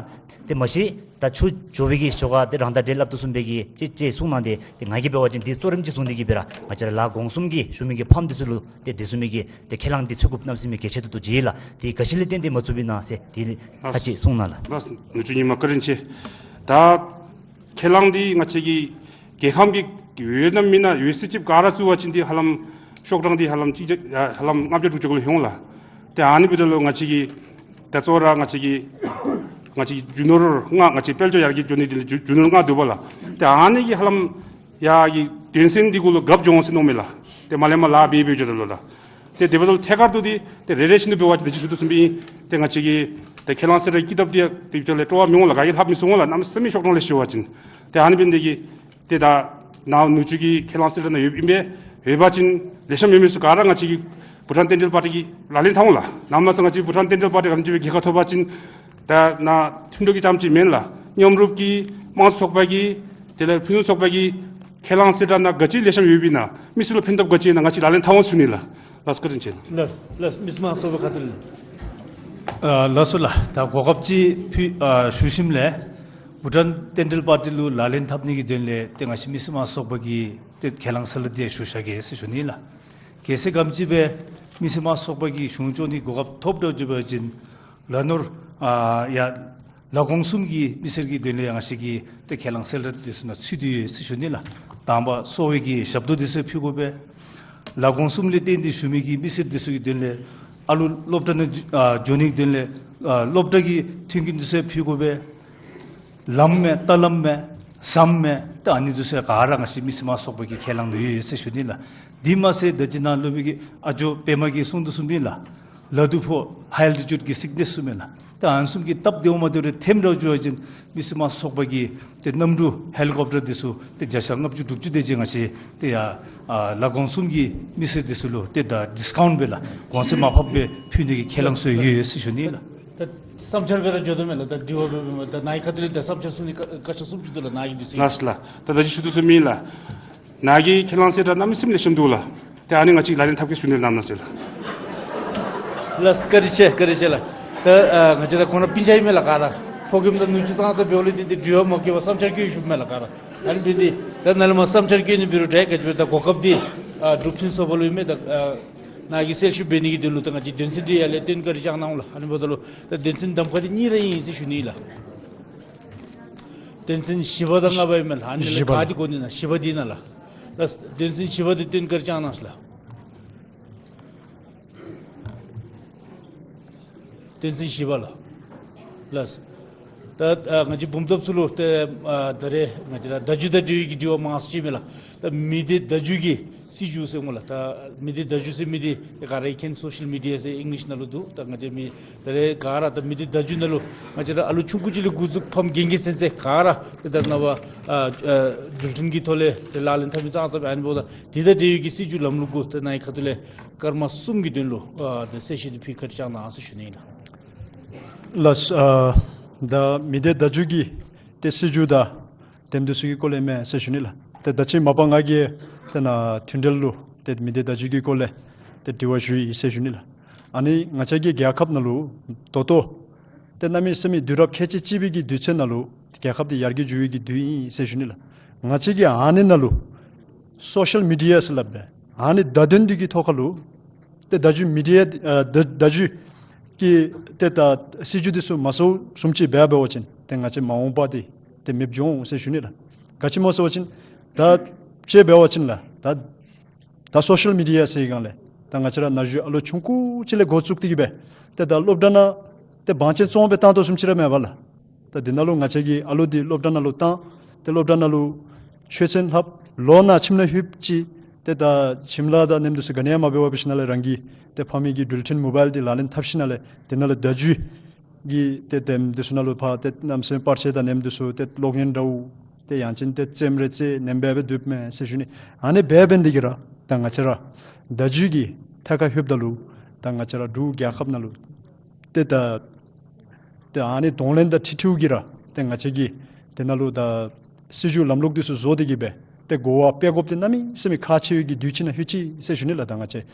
ཏེ་མ་གཞི་ད་ཆུ་འགྱོ་བའི་གི་ཞོར་ཁར་ཏེ་རང་དང་འབྲེལ་སླབ་དོ་བཟུམ་སྦེ་གི་ཅིག་ཅིག་གསུངས་གནང་སྟེ་ཏེ་ང་གིས་འབད་བ་ཅིན་འདི་གཙོ་རིམ་ཅིག་བཟུང་སྟེ་གིས་སྦེ་ར་ང་བཅས་ར་ལ་གོང་གསུམ་གྱི་ཞུ་མི་གི་ཕམ་འདི་ཚུ་ལུ་ཏེ་དེ་བཟུམ་མའི་གི་ཏེ་ཁས་བླངས་འདི་ཚུད་དགོཔ་གནམ་མེད་ས་མེད་གལ་ཆེ་ཏོག་ཏོ་ཅིག་ཨིན་ལགས། ཏེ་ག་ཅི་ལས་བརྟེན་ཏེ་མ་ཚུདཔ་ཨིན་ན་ཟེར་དེ་ལས་ཁ་ཅིག་གསུངས་གནང་ལགས། ལགས་ནུ་གཅུང་ཉི་མ་བཀའ་དྲིན་ཆེ། ད་ཁས་བླངས་འདི་ང་བཅས་ཀྱི་རྒྱལ་ཁམས་ཀྱི་ཡོད་ན་མེད་ན་ཡོད་ཚད་ཅིག་ག་ར་བཙུགས་པ་ཅིན་འདི་ཧ་ལམ་ཤོག་གྲངས་འདི་ཧ་ལམ་ཅིག་ཧ་ལམ་ལྔ་བརྒྱ་དྲུག་བརྒྱ་གུ་ལུ་ལྷོད་འོང་ལགས། ཏེ་ཨ་ནི་འབདཝ་ད་ལུ་ང་བཅས་ཀྱི་ད་གཙོ་བོ་ར་ང་བཅས་ཀྱི་ང་བཅས་ཀྱི་རྒྱུ་ནོར་ལྔ་ང་བཅས་དཔལ་འབྱོར་ཡར་རྒྱས་འགྱོ་ནི་འདི་ལུ་རྒྱུ་རྒྱུ་ནོར་ལྔ་འདུག་པ་ལགས། ཏེ་ཨ་ནི་གི་ཧ་ལམ་ཡར་གྱི་དོན་ཚན་འདི་གུ་ལུ་རྒཔོ་འགྱོ་འོང་ཟེར་མནོཝ་མས་ལགས། ཏེ་མར་ལས་མར་ལཱ་འབད་འབད་འགྱོཝ་ད་ལུ་ལགས། ཏེ་དེ་འབདཝ་ད་ལུ་ཐད་ཀར་དུ་འདི་ཏེ་རེ་རེ་བཞིན་དུ་འབད་བ་ཅིན་ད་ཅི་ཞུ་དོ་བཟུམ་སྦེ་ཨིན། ཏེ་ང་བཅས་ཀྱི་ཏེ་ཁས་བླངས་གསལ་བསྒྲགས་ཀྱི་ཀི་དེབ་འདི་ཡང་དེ་ཅིག་ལས་སྤྲོ་བ་མི་འོང་ལགས། ག་གིས་ལྷབ་མི་ཚུགས་འོང་ལགས། གནམ་མེད་ས་མེད་ཤོག་གྲངས་ལེ་ཤ་ཡོད་པ་ཅིན། ཏེ་ཨ་ནི་འབད་ནི་དེ་གིས་ཏེ་ད་ནཱ་ནུ་གཅུང་གི་ཁས་བླངས་གསལ་བསྒྲགས་ནང་ཡོདཔ་ཨིན་པས། ཡོད་པ་ཅིན་ལེགས་ཤོམ་ཡོད་མི་ཚུ་ག་ར་ང་བཅས་ཀྱི་བྷུ་ཊཱན་ལྟེན་འབྲེལ་པར་ཊི་གིས་ལག་ལེན་འཐབ་འོང་ལགས། གནམ་མེད་ས་མེད་ང་བཅས་བྷུ་ཊཱན་ལྟེན་འབྲེལ་པར་ཊི་ག་དེམ་ཅིག་སྦེ་རྒྱལ་ཁ་ཐོབ་པ་ཅིན་ད་ནཱ་མཐུན་གྲོས་ཀྱི་རྐྱངམ་ཅིག་མེན་ལགས། མཉམ་རུབ་ཀྱི་དམངས་གཙོ་ཚོགས་པ་གི་དེ་ལས་ཕུན་སུམ་ཚོགས་པ་གི་ཁས་བླངས་གསལ་བསྒྲགས་ནང་ག་ཅི་ལེགས་ཤོམ་ཡོདཔ་ཨིན་ན་མི་སེར་ལུ་ཕན་ཐབས་ག་ཅི་ཨིན་ན་ང་བཅས་ལག་ལེན་འཐབ་འོང་ཞུ་ནི་ལགས། ལགས་སོ་བཀའ་དྲིན་ཆེ་ལགས། ལགས་ལགས་མི་སེར་དམངས་གཙོ་ཚོགས་པའི་ཁ་ཐུག་ལས། ཨ་ལགས་སོ་ལགས། ད་གོ་སྐབས་ཅིག་ཕུལ་ཨ་ཞུ་ཞིནམ་ལས་བྷུ་ཊཱན་ལྟེན་འབྲེལ་པར་ཊི་ལུ་ལག་ལེན་འཐབ་ནི་གི་དོན་ལས་ཏེ་ང་བཅས་མི་སེར་དམངས་གཙོ་ཚོགས་པ་གིས་ཏེ་ཁས་བླངས་གསལ་བསྒྲགས་འདི་ཞུ་བཞག་གེ་ཟེར་ཞུ་ནི་ལགས། གལ་སྲིད་ག་དེམ་ཅིག་སྦེ་མི་སེར་དམངས་གཙོ་ཚོགས་པ་གིས་གཞུང་སྐྱོང་ནི་གོ་སྐབས་ཐོབ་འགྱོ་བ་ཅིན་ལ་ནོར་ཨ་ཡ་ལ་གོང་གསུམ་གྱི་མི་སེར་གྱི་དོན་ལས་ཡང་ང་བཅས་ཀྱིས་ཏེ་ཁས་བླངས་གསལ་བསྒྲགས་འདི་ཚུ་ནང་ཚུད་དེ་ཡོད་ཟེར་ཞུ་ནི་ལགས། དང་པ་གསོ་བའི་གི་ཞབས་ཏོག་འདི་ཚུ་ཕུལ་དགོ་པས། ལ་གོང་གསུམ་ལས་བརྟེན་ཏེ་བཞུགས་མི་གི་མི་སེར་འདི་ཚུ་གི་དོན་ལས་ཨ་ལུ་སློབ་གྲྭ་ནང་ཨ་འགྱོ་ནི་གི་དོན་ལས་ཨ་སློབ་གྲྭ་གི་མཐུན་རྐྱེན་འདི་ཚུ་ཕུལ་དགོ་པས། ལམ་མས་ལྟ་ལམ་མས་ཟམ་མས་ད་ཨ་ནི་འདི་ཚུ་ག་ར་ང་བཅས་མི་སེར་དམངས་གཙོ་ཚོགས་པ་གིས་ཁས་བླངས་ནུག་ཡོད་ཟེར་ཞུ་ནི་ལགས། འདི་མ་ཚད་ད་ཅི་ནཱ་སློབ་དཔོན་གྱིས་ཨ་ཇོ་པདྨ་གིས་གསུངས་དོ་བཟུམ་སྦེ་ལགས། ལ་དུ་ཕོ་ཧའི་ཨལ་ཊི་ཊུཌ་གི་སིཀ་ནེསི་ཚུ་མས་ལགས། ད་ཨ་ནི་བཟུམ་གྱི་སྟབས་བདེཝ་མ་བདེཝ་རེ་ཐོནམ་འདྲཝ་འབྱུང་བ་ཅིན་མི་སེར་དམངས་གཙོ་ཚོགས་པ་གི་ཏེ་གནམ་གྲུ་ཧེ་ལི་ཀོབ་ཊར་འདི་ཚུ་ཏེ་བརྒྱ་ཆ་ལྔ་བཅུ་དྲུག་ཅུ་དེ་ཅིག་ང་བཅས་ཏེ་ཡར་ཨ་ལ་གོང་གསུམ་གྱི་མི་སེར་འདི་ཚུ་ལུ་ཏེ་ད་ཌིསི་ཀའུནཊ་སྦེ་ལགས་གོང་ཚད་མར་ཕབ་སྦེ་ཕུལ་ནི་གི་ཁས་བླངས་ཚུ་ཡོད་ཡོད་ཟེར་ཞུ་ནི་ལགས། ད་བསམ་འཆར་སྦེ་ར་བརྗོད་དོ་མས་ལགས། ད་དྲི་བ་སྦེ་འབདཝ་མས། ད་ནཱ་གི་ཁ་ཐུག་ལས་ད་བསམ་འཆར་གསུང་ནི་བཀའ་བཀའ་ཤག་གསུམ་ཅིག་འདུག་ལགས། ནཱ་གི་འདི་ཚུ་ལགས་སོ་ལགས། ད་ད་ཅི་ཞུ་དོ་ཚུ་མེན་ལགས། ནཱ་གི་ཁས་བླངས་ཟེར་ད་གནམ་མེད་ས་མེད་ལེགས་ཤོམ་འདུག་ལགས། ཏེ་ཨ་ནི་ང་བཅས་ལག་ལེན་འཐབ་གེ་ཞུ་ནི་ལགས་གནམ་མེད་ས་མེད་ལགས། ལགས་སོ་བཀའ་དྲིན་ཆེ་བཀའ་དྲིན་ཆེ་ལགས། ད་ཨ་ང་བཅས་ར་ཁོང་ར་སྤུན་ཆ་ཨིན་མས་ལགས་ག་ར། ཕོ་རྒནམ་དང་ནུ་གཅུང་ཙང་ཙ་འབདཝ་ལས་བརྟེན་ཏེ་དྲི་བ་མ་བཀོད་པར་བསམ་འཆར་བཀོད་ཞུཝ་མས་ལགས་ག་ར། ཨ་ནི་འབད་ནི་འདི་ད་ནཱ་ལས་མར་བསམ་འཆར་བཀོད་ནི་འབད་རུང་འདྲ། ག་ཅི་འབད་ད་གོ་སྐབས་འདི་ཨ་འབྲུག་ཕུན་ཚོགས་པ་ལུ་ཨིན་མས། ད་ཨ་ནཱ་གི་གསལ་ཞུ་འབད་ནི་གི་དོན་ལུ་ད་ང་བཅས་དོན་ཚན་འདི་ཡར་ལས་བཏོན་བཀའ་དྲིན་བསྐྱང་གནང་ལགས། ཨ་ནི་འབདཝ་ད་ལུ་ད་དོན་ཚན་གདམ་ཁ་འདི་གཉིས་ར་ཨིན་ཟེར་ཞུ་ནི་ལགས། དོན་ཚན་བཞི་པ་དང་ལྔ་པ་ཨིན་མས་ལགས། ཨ་ནི་ལས་བཞི་པ་ག་འདི་གོ་ནི་ན་བཞི་པ་འདི་ནང་ལགས། ད་དོན་ཚན་བཞི་པ་འདི་བཏོན་བཀའ་དྲིན་བསྐྱང་གནང་ཟེར་ལགས། དོན་ཚན་བཞི་པ་ལགས། ལགས། ད་ཨ་ང་བཅས་བུམ་ཐང་ཚུ་ལུ་ཏེ་ཨ་ད་རེས་ང་བཅས་ར་བརྡ་བརྒྱུད་དང་འབྲེལ་བའི་གི་དྲི་བ་མང་སུ་ཅིག་མས་ལགས། ད་མི་སྡེ་བརྡ་བརྒྱུད་ཀྱི་སྲིད་བྱུས་ཟེར་འོང་ལགས། ད་མི་སྡེ་བརྡ་བརྒྱུད་ཟེར་མི་འདི་ག་ར་མཁྱེན། སོ་ཤལ་མི་ཌི་ཡ་ཟེར་ཨིང་ལིཤ་ནང་ལུ་འདུག། ད་ང་བཅས་མི་ད་རེས་ག་ར་ད་མི་སྡེ་བརྡ་བརྒྱུད་ནང་ལུ་ང་བཅས་ར་ཨ་ལུ་ཆུང་ཀུ་ཅིག་ལས་འགོ་བཙུགས་ཕམ་རྒན་རྒས་ཚུན་ཚོད་ག་ར་ཏེ་ད་ནངས་པ་ཨ་ཨ་འགྲུལ་འཕྲིན་གྱི་ཐོག་ལས་ཏེ་ལག་ལེན་འཐབ་མི་ཙང་ཙ་སྦེ་ཨ་ནི་འབདཝ་ད་འདི་དང་འབྲེལ་བའི་གི་སྲིད་བྱུས་ལམ་ལུགས་གུ་ཏེ་ནཱ་གི་ཁ་ཐུག་ལས་སྐར་མ་གསུམ་གྱི་དོན་ལུ་ཨ་ཏེ་གསལ་བཤད་འདི་ཕུལ་བཀའ་དྲིན་བསྐྱང་གནང་ཟེར་ཞུ་ནི་ཨིན་ལགས། ལགས་སོ། ཨ་ད་མི་སྡེ་བརྡ་བརྒྱུད་ཀྱི་ཏེ་སྲིད་བྱུས་དང་དེམ་འདི་ཚུ་གི་སྐོར་ལས་མས་ཟེར་ཞུ་ནི་ལགས། ཏེ་ད་ཅི་མ་པ་ང་གིས་ཏེ་ནཱ་མཐུན་འབྲེལ་ལུ་ཏེ་མི་སྡེ་བརྡ་བརྒྱུད་ཀྱི་སྐོར་ལས་ཏེ་དྲི་བ་ཞུ་ཡི་ཟེར་ཞུ་ནི་ལགས། ཨ་ནི་ང་བཅས་ཀྱི་རྒྱལ་ཁབ་ནང་ལུ་ད་ལྟོ་ཏེ་གནམ་མེད་ས་མེད་དུས་རབས་ཁལ་གཅིག་གཅིག་པའི་གི་དུས་ཚོད་ནང་ལུ་རྒྱལ་ཁབ་འདི་ཡར་རྒྱས་འགྱོ་བའི་གི་དུས་ཨིན་ཟེར་ཞུ་ནི་ལགས། ང་བཅས་ཀྱིས་ཨ་ནི་ནང་ལུ་སོ་ཤལ་མི་ཌི་ཡ་ཟེར་སླབ་སྦེ་ཨ་ནི་བརྡ་དོན་འདི་གི་ཐོག་ཁ་ལུ་ཏེ་བརྡ་བརྒྱུད་མི་ཌི་ཡ་ཨ་བརྡ་བརྡ་བརྒྱུད་ཀྱི་ཏེ་ད་སྲིད་བྱུས་འདི་ཚུ་མ་བཟོ་བཟུམ་ཅིག་འབད་འབད་བ་ཅིན་ཏེ་ང་བཅས་མ་འོངས་པ་འདི་ཏེ་མེདཔ་འགྱོ་འོང་ཟེར་ཞུ་ནི་ལགས། ག་ཅི་སྨོ་ཟེར་བ་ཅིན་ད་དཔྱེ་འབད་བ་ཅིན་ལགས། ད་ད་སོ་ཤལ་མི་ཌི་ཡ་ཟེར་སྒང་ལས་ད་ང་བཅས་ར་ན་གཞོན་ཨ་ལུ་ཆུང་ཀུ་ཅིག་ལས་འགོ་བཙུགས་ཏེ་གི་སྦེ་ཏེ་ད་སློབ་གྲྭ་ནང་ཏེ་བང་ཆེན་བཙོང་སྦེ་བཏང་དོ་བཟུམ་ཅིག་ར་མེན་པ་ལགས། ད་འདི་ནང་ལུ་ང་བཅས་ཀྱི་ཨ་ལུ་འདི་སློབ་གྲྭ་ནང་ལུ་བཏང་། ཏེ་སློབ་གྲྭ་ནང་ལུ་ཆོས་ཚན་ལྷབ། ལོ་ནང་ཁྱིམ་ནང་ལྷོདཔ་ཅིག་ཏེ་ད་ཁྱིམ་ལཱ་དང་ནེམ་འདི་ཚུ་ག་ནི་ཡང་མ་འབད་བར་འབད་ཞིནམ་ལས་རང་གི་ཏེ་ཕ་མའི་གི་འགྲུལ་འཕྲིན་མོ་བཱའིལ་འདི་ལག་ལེན་འཐབ་ཞིནམ་ལས་དེ་ནང་ལུ་བརྡ་བརྒྱུད་ཀྱི་ཏེ་དེམ་འདི་ཚུ་ནང་ལུ་ཕར་ཏེ་གནམ་མེད་ས་མེད་པར་ཆས་དང་ནེམ་འདི་ཚུ་ཏེ་གློག་བརྙན་འདྲཝ་ཏེ་ཡང་ཅིན་ཏེ་རྩེདམོ་རེ་རྩེ་ནེམ་འབད་སྦེ་སྡོདཔ་མས་ཟེར་ཞུ་ནི། ཨ་ནི་འབད་འབད་ནི་འདི་གིས་ར་ད་ང་བཅས་ར་བརྡ་བརྒྱུད་ཀྱི་ཐད་ཁར་ལྷོདཔ་ད་ལུ་ད་ང་བཅས་ར་འབྲུག་རྒྱལ་ཁབ་ནང་ལུ་ཏེ་ད་ཏེ་ཨ་ནི་གདོང་ལེན་དང་འཁྲིལ་འཁྲིལཝ་གིས་ར་ཏེ་ང་བཅས་ཀྱིས་དེ་ནང་ལུ་ད་སྲིད་བྱུས་ལམ་ལུགས་འདི་ཚུ་བཟོ་སྟེ་གི་སྦེ་ཏེ་གོ་བ་སྤེལ་དགོཔ་འདི་གནམ་མེད་ས་མེད་ཁག་ཆེ་བའི་གི་དུས་ཅིག་ནང་ལྷོད་ཅི་ཟེར་ཞུ་ནི་ལགས། ད་ང་བཅས་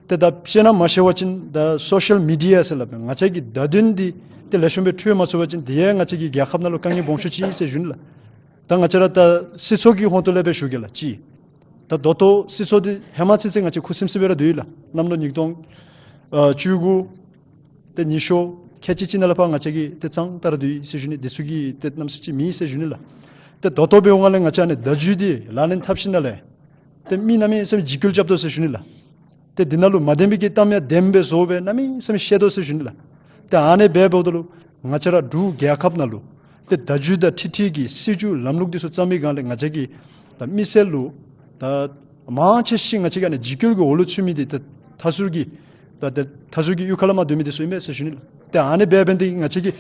ཏེ་ད་དཔྱེ་ནང་མ་བཤད་པ་ཅིན་ད་སོ་ཤལ་མི་ཌི་ཡ་ཟེར་སླབ་པའི་ང་བཅས་ཀྱི་བརྡ་དོན་འདི་ཏེ་ལེགས་ཤོམ་སྦེ་འཕྲོད་མ་ཚུགས་པ་ཅིན་དེ་ཡང་ང་བཅས་ཀྱི་རྒྱལ་ཁབ་ནང་ལུ་དཀའ་ངལ་སྦོམ་ཤོས་ཅིག་ཨིན་ཟེར་ཞུ་ནི་ལགས། ད་ང་བཅས་ར་ད་སྲིད་ཚོགས་ཀྱི་ཧོང་ཏོ་ལས་སྦེ་ཞུ་གེ་ལགས། ཅིག་ད་ད་ལྟོ་སྲིད་ཚོགས་འདི་ཧེ་མ་ཚུན་ཚོད་ང་བཅས་ཁུ་སིམ་སི་སྦེ་ར་སྡོད་ཡི་ལགས། གནམ་ལོ་ཉིས་སྟོང་ཨ་བཅུ་དགུ་ཏེ་ཉི་ཤུ་ཁལ་གཅིག་གཅིག་ནང་ལས་ཕར་ང་བཅས་ཀྱིས་ཏེ་གཙང་ཏ་ར་སྡོད་ཡི་ཟེར་ཞུ་ནི། འདི་ཚུ་གི་ཏེ་གནམ་ས་ཅིག་མེད་ཟེར་ཞུ་ནི་ལགས། ཏེ་ད་ལྟོ་འབདཝ་ལས་ང་བཅས་ཨ་ནི་བརྡ་བརྒྱུད་འདི་ལག་ལེན་འཐབ་ཞིནམ་ལས་ཏེ་མི་གནམ་མེད་ས་མེད་འཇིགས་སྐུལ་རྐྱབ་དོ་ཟེར་ཞུ་ནི་ལགས། ཏེ་འདི་ནང་ལུ་མ་བདེན་པའི་གི་གཏམ་ཡང་བདེནམ་སྦེ་བཟོ་སྦེ་གནམ་མེད་ས་མེད་བཤད་དོ་ཟེར་ཞུ་ནི་ལགས། ཏེ་ཨ་ནི་འབད་འབདཝ་ད་ལུ་ང་བཅས་ར་འབྲུག་རྒྱལ་ཁབ་ནང་ལུ་ཏེ་བརྡ་བརྒྱུད་དང་འཁྲིལ་འཁྲིལ་གྱི་སྲིད་བྱུས་ལམ་ལུགས་འདི་ཚུ་བརྩམ་པའི་སྒང་ལས་ང་བཅས་ཀྱིས་ད་མི་སེར་ལུ་ད་མང་ཆེ་ཤོས་ང་བཅས་ཀྱིས་ཨ་ནི་འཇིགས་སྐུལ་གྱི་འོག་ལུ་ཚུད་མི་འདི་ད་མཐའ་ཟུར་གྱི་ད་ད་མཐའ་ཟུར་གྱི་གཡུས་ཁ་ལས་མར་སྡོད་མི་འདི་ཚུ་ཨིན་མས་ཟེར་ཞུ་ནི་ལགས། ཏེ་ཨ་ནི་འབད་འབད་ནི་འདི་གིས་ང་བཅས་ཀྱིས་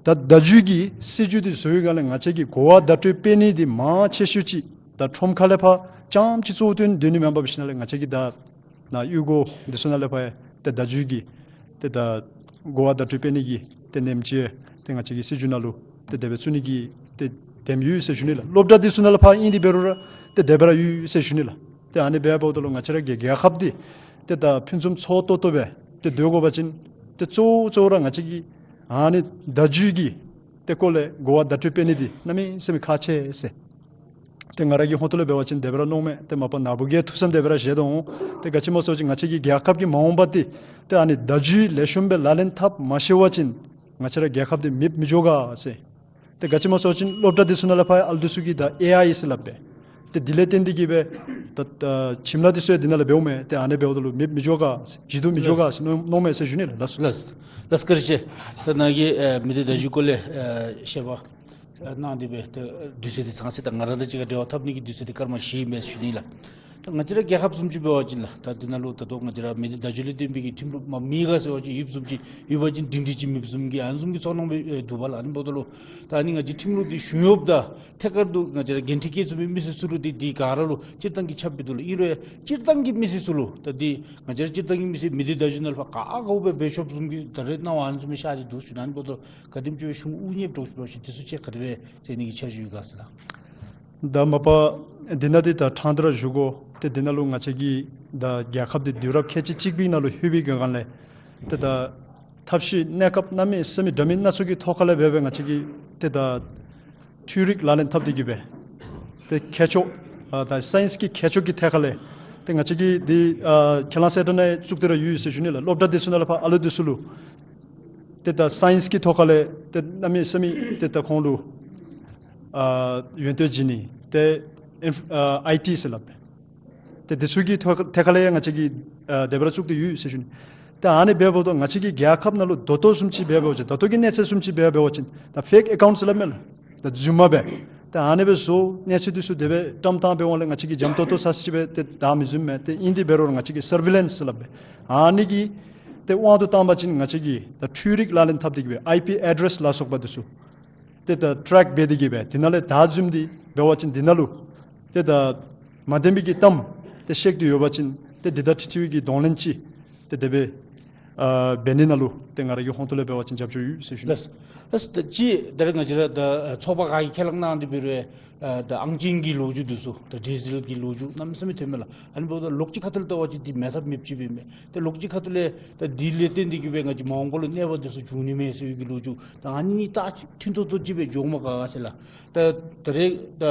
ད་བརྡ་བརྒྱུད་ཀྱི་སྲིད་བྱུས་འདི་བཟོ་བའི་སྒང་ལས་ང་བཅས་ཀྱིས་གོ་བ་བརྡ་སྤྲོད་སྤེལ་ནི་འདི་མང་ཆེ་ཤོས་ཅིག་ད་ཁྲོམ་ཁ་ལས་ཕར་རྐྱངམ་ཅིག་གཙོ་བོ་བཏོན་སྡོད་ནི་མེན་པར་འབད་ཞིནམ་ལས་ང་བཅས་ཀྱིས་ད་ནཱ་གཡུས་སྒོ་འདི་ཚུ་ནང་ལས་ཕར་ཡང་ཏེ་བརྡ་བརྒྱུད་ཀྱི་ཏེ་ད་གོ་བ་བརྡ་སྤྲོད་སྤེལ་ནི་གི་ཏེ་ནེམ་ཅིག་ཏེ་ང་བཅས་ཀྱི་སྲིད་བྱུས་ནང་ལུ་ཏེ་དེ་སྦེ་བཙུགས་ནི་གི་ཏེ་དེམ་ཡོད་ཟེར་ཞུ་ནི་ལགས། སློབ་གྲྭ་འདི་ཚུ་ནང་ལས་ཕར་ཨིན་ཏེ་འབད་རུང་ར་ཏེ་དེ་སྦེ་ར་ཡོད་ཟེར་ཞུ་ནི་ལགས། ཏེ་ཨ་ནི་འབད་འབདཝ་ད་ལུ་ང་བཅས་ར་གི་རྒྱལ་ཁབ་འདི་ཏེ་ད་ཕུན་སུམ་ཚོགས་ཏོག་ཏོ་སྦེ་ཏེ་སྡོད་དགོ་པ་ཅིན་ཏེ་གཙོ་བོ་གཙོ་བོ་ར་ང་བཅས་ཀྱིས་ཨ་ནི་བརྡ་བརྒྱུད་ཀྱི་ཏེ་སྐོར་ལས་གོ་བ་བརྡ་སྤྲོད་སྤེལ་ནི་འདི་གནམ་མེད་ས་མེད་ཁག་ཆེ་ཟེར། ཏེ་ང་ར་གི་ཧོང་ཏོ་ལས་འབད་བ་ཅིན་དེ་སྦེ་ར་མནོཝ་མས། ཏེ་མ་པ་ནཱ་བུ་གིས་ཐུགས་བསམ་དེ་སྦེ་ར་བཞེས་དོ་འོང་། ཏེ་ག་ཅི་སྨོ་ཟེར་བ་ཅིན་ང་བཅས་ཀྱི་རྒྱལ་ཁབ་ཀྱི་མ་འོངས་པ་འདི་ཏེ་ཨ་ནི་བརྡ་བརྒྱུད་ལེགས་ཤོམ་སྦེ་ལག་ལེན་འཐབ་མ་ཤེས་པ་ཅིན་ང་བཅས་ར་རྒྱལ་ཁབ་འདི་མེདཔ་མི་འགྱོ་ག་ཟེར། ཏེ་ག་ཅི་སྨོ་ཟེར་བ་ཅིན་སློབ་གྲྭ་འདི་ཚུ་ནང་ལས་ཕར་ཡང་ཨ་ལུ་འདི་ཚུ་གིས་ད་ཨེ་ཨའི་ཟེར་སླབ་སྦེ་ཏེ་འདི་ལས་བརྟེན་ཏེ་གིས་སྦེ་ད་ད་ཁྱིམ་ལཱ་འདི་ཚུ་ཡང་འདི་ནང་ལས་འབདཝ་མས། ཏེ་ཨ་ནི་འབདཝ་ད་ལུ་མེདཔ་མི་འགྱོ་ག་ཟེར་བརྗེད་དུ་མི་འགྱོ་ག་ཟེར་མནོ་མནོཝ་མས་ཟེར་ཞུ་ནི་ལགས། ལགས་ལགས་ལགས་བཀའ་དྲིན་ཆེ། ད་ནཱ་གིས་ཨེ་མི་སྡེ་བརྡ་བརྒྱུད་སྐོར་ལས་ཨེ་བཤད་པ་ཨེ་གནང་སྟེ་སྦེ་ད་དུས་ཚོད་འདི་ཚང་སྟེ་ད་ང་ར་དང་གཅིག་ཁར་འབྲེལ་བ་འཐབ་ནི་གི་དུས་ཚོད་འདི་སྐར་མ་བཞི་མས་ཞུ་ནི་ལགས། ང་བཅས་ར་རྒྱལ་ཁབ་བཟུམ་ཅིག་འབད་བ་ཅིན་ལགས། ད་འདི་ནང་ལུ་ད་ལྟོ་ང་བཅས་ར་མི་སྡེ་བརྡ་བརྒྱུད་ལས་བརྟེན་པའི་གི་ཁྲིམས་ལུགས་མ་མེད་ག་ཟེར་བ་ཅིན་ཡོདཔ་བཟུམ་ཅིག་ཡོད་པ་ཅིན་སྒྲིང་སྒྲི་ཅིག་མེདཔ་བཟུམ་གྱི་ཨ་ནི་བཟུམ་གྱི་ཚོར་སྣང་སྦེ་འདུག་པ་ལགས། ཨ་ནི་འབདཝ་ད་ལུ་ད་ཨ་ནི་ང་བཅས་ཁྲིམས་ལུགས་འདི་གཞུང་གཡོགཔ་དང་ཐད་ཀར་དུ་ང་བཅས་ར་འགན་འཁྲི་བཀལ་ཚུགས་པའི་མི་སེར་ཚུ་ལུ་འདི་འདི་ག་ར་ལུ་སྤྱིར་བཏང་གི་ཁྱབ་སྦེ་འདུག་ལགས། ཨིན་རུང་སྤྱིར་བཏང་གི་མི་སེར་ཚུ་ལུ་ད་འདི་ང་བཅས་ར་སྤྱིར་བཏང་གི་མི་སེར་མི་སྡེ་བརྡ་བརྒྱུད་ནང་ལུ་ཕར་ག་ག་སྦེ་འབད་ཆོགཔ་བཟུམ་གྱི་ད་རེས་སྣང་བ་ཨ་ནི་བཟུམ་སྦེ་ཤར་ཏེ་འདུག་ཟེར་ཞུ་ནི། ཨ་ནི་འབདཝ་ད་ལུ་ག་དེམ་ཅིག་སྦེ་གཞུང་དབུ་བརྙེས་འགྱོ་ཞིནམ་ལས་འདི་ཚུ་ཅིག་ག་དེ་སྦེ་མཛད་ནི་གི་འཆར་གཞི་ཡོད་ག་ཟེར་ལགས། ད་མ་པ་འདི་ནང་འདི་ད་ཕྲང་སྟེ་ར་ཞུ་དགོ། ཏེ་འདི་ནང་ལུ་ང་བཅས་ཀྱི་ད་རྒྱལ་ཁབ་འདི་དུས་རབས་ཁལ་གཅིག་གཅིག་པའི་ནང་ལུ་ལྷོད་པའི་སྒང་ལས་ཏེ་ད་ཐབས་ཤེས་གནས་སྐབས་གནམ་མེད་ས་མེད་འདྲ་མིན་སྣ་ཚོགས་ཀྱི་ཐོག་ཁ་ལས་འབད་འབད་ང་བཅས་ཀྱིས་ཏེ་ད་འཕྲུལ་རིག་ལག་ལེན་འཐབ་སྟེ་གི་སྦེ་ཏེ་མཁས་མཆོག་ཨ་ད་སའིནསི་གི་མཁས་མཆོག་གི་ཐད་ཁ་ལས་ཏེ་ང་བཅས་ཀྱི་འདི་ཨ་ཁས་བླངས་གསལ་བསྒྲགས་ནང་བཙུགས་ཏེ་ར་ཡོད་ཟེར་ཞུ་ནི་ལགས། སློབ་གྲྭ་འདི་ཚུ་ནང་ལུ་ཕར་ཨ་ལུ་འདི་ཚུ་ལུ་ཏེ་ད་སའིནསི་གི་ཐོག་ཁ་ལས་ཏེ་གནམ་མེད་ས་མེད་ཏེ་ད་ཁོང་ལུ་ཨ་ཡོན་ཏན་བྱིན་ནི་ཏེ་ཨིན་ཨ་ཨའི་ཊི་ཟེར་སླབ་སྦེ་ཏེ་འདི་ཚུ་གི་ཐད་ཐད་ཁ་ལས་ཡང་ང་བཅས་ཀྱིས་ཨ་དེ་སྦེ་ར་བཙུགས་ཏེ་ཡོད་ཟེར་ཞུ་ནི། ཏེ་ཨ་ནི་འབདཝ་ད་ང་བཅས་ཀྱི་རྒྱལ་ཁབ་ནང་ལུ་ད་ལྟོ་བཟུམ་ཅིག་འབད་འབད་བ་ཅིན་ད་ལྟོ་གི་གནས་ཚད་བཟུམ་ཅིག་འབད་འབད་བ་ཅིན་ད་ཕེཀ་ཨེ་ཀའུནཊ་ཟེར་སླབ་མས་ལགས། ད་རྫུན་མ་སྦེ་ད་ཨ་ནི་སྦེ་བཟོ་གནས་ཚུལ་འདི་ཚུ་དེ་སྦེ་བཀྲམ་བཏང་འབད་འོང་ལས་ང་བཅས་ཀྱིས་འཇམ་ཏོང་ཏོ་ས་ཅིག་སྦེ་ཏེ་བདའ་མི་ཚུགས་མས། ཏེ་ཨིན་ཏེ་འབད་རུང་ར་ང་བཅས་ཀྱིས་སར་ཝེ་ལེནསི་ཟེར་སླབ་སྦེ་ཨ་ནི་གི་ཏེ་དབང་དུ་བཏང་པ་ཅིན་ང་བཅས་ཀྱིས་ད་འཕྲུལ་རིག་ལག་ལེན་འཐབ་སྟེ་གི་སྦེ་ཨའི་པི་ཨེ་ཌེསི་ལ་སོགས་པ་འདི་ཚུ་ཏེ་ད་ཊེཀ་འབད་དེ་གི་སྦེ་འདི་ནང་ལས་ད་བཟུམ་འདི་འབད་བ་ཅིན་འདི་ནང་ལུ་ཏེ་ད་མ་བདེན་པའི་གི་གཏམ་ཏེ་བཤིག་སྟེ་ཡོད་པ་ཅིན་ཏེ་འདི་དང་འཁྲིལ་འཁྲིལ་བའི་གི་གདོང་ལེན་ཅིག་ཏེ་དེ་སྦེ་ཨ་འབད་ནི་ནང་ལུ་ཏེ་ང་ར་གི་ཧོངས་ཐུག་ལས་འབད་བ་ཅིན་རྒྱབ་སྐྱོར་ཡོད་ཟེར་ཞུ་ནི། ལགས། ལགས། ད་ཅི་ད་རེས་ང་བཅས་ར་ད་ཚོགས་པ་ཁག་གིས་ཁས་བླངས་གནང་སྟེ་འབད་རུང་ཨ་ད་ཨང་ཅན་གྱི་ལོ་རྒྱུས་འདི་ཚུ་ད་ཌི་ཇི་ཊལ་གྱི་ལོ་རྒྱུས་གནམ་མེད་ས་མེད་ཐོན་མས་ལགས། ཨ་ནི་འབདཝ་ད་ལོགས་ཀྱི་ཁ་ཐུག་ལས་བལྟ་བ་ཅིན་འདི་མེད་ཐབས་མེདཔ་ཅིག་སྦེ་མས། ཏེ་ལོགས་ཀྱི་ཁ་ཐུག་ལས་ད་འདི་ལས་བརྟེན་ཏེ་གི་སྦེ་ང་བཅས་མ་འོངས་པ་ལུ་གནོད་པ་འདི་ཚུ་འབྱུང་ནི་མས་ཟེར་བའི་གི་ལོ་རྒྱུས་ད་ཨ་ནི་ད་མཐུན་ཏོག་ཏོ་ཅིག་སྦེ་འགྱོཝ་མས་ག་ཟེར་ལགས། ད་ད་རེས་ད་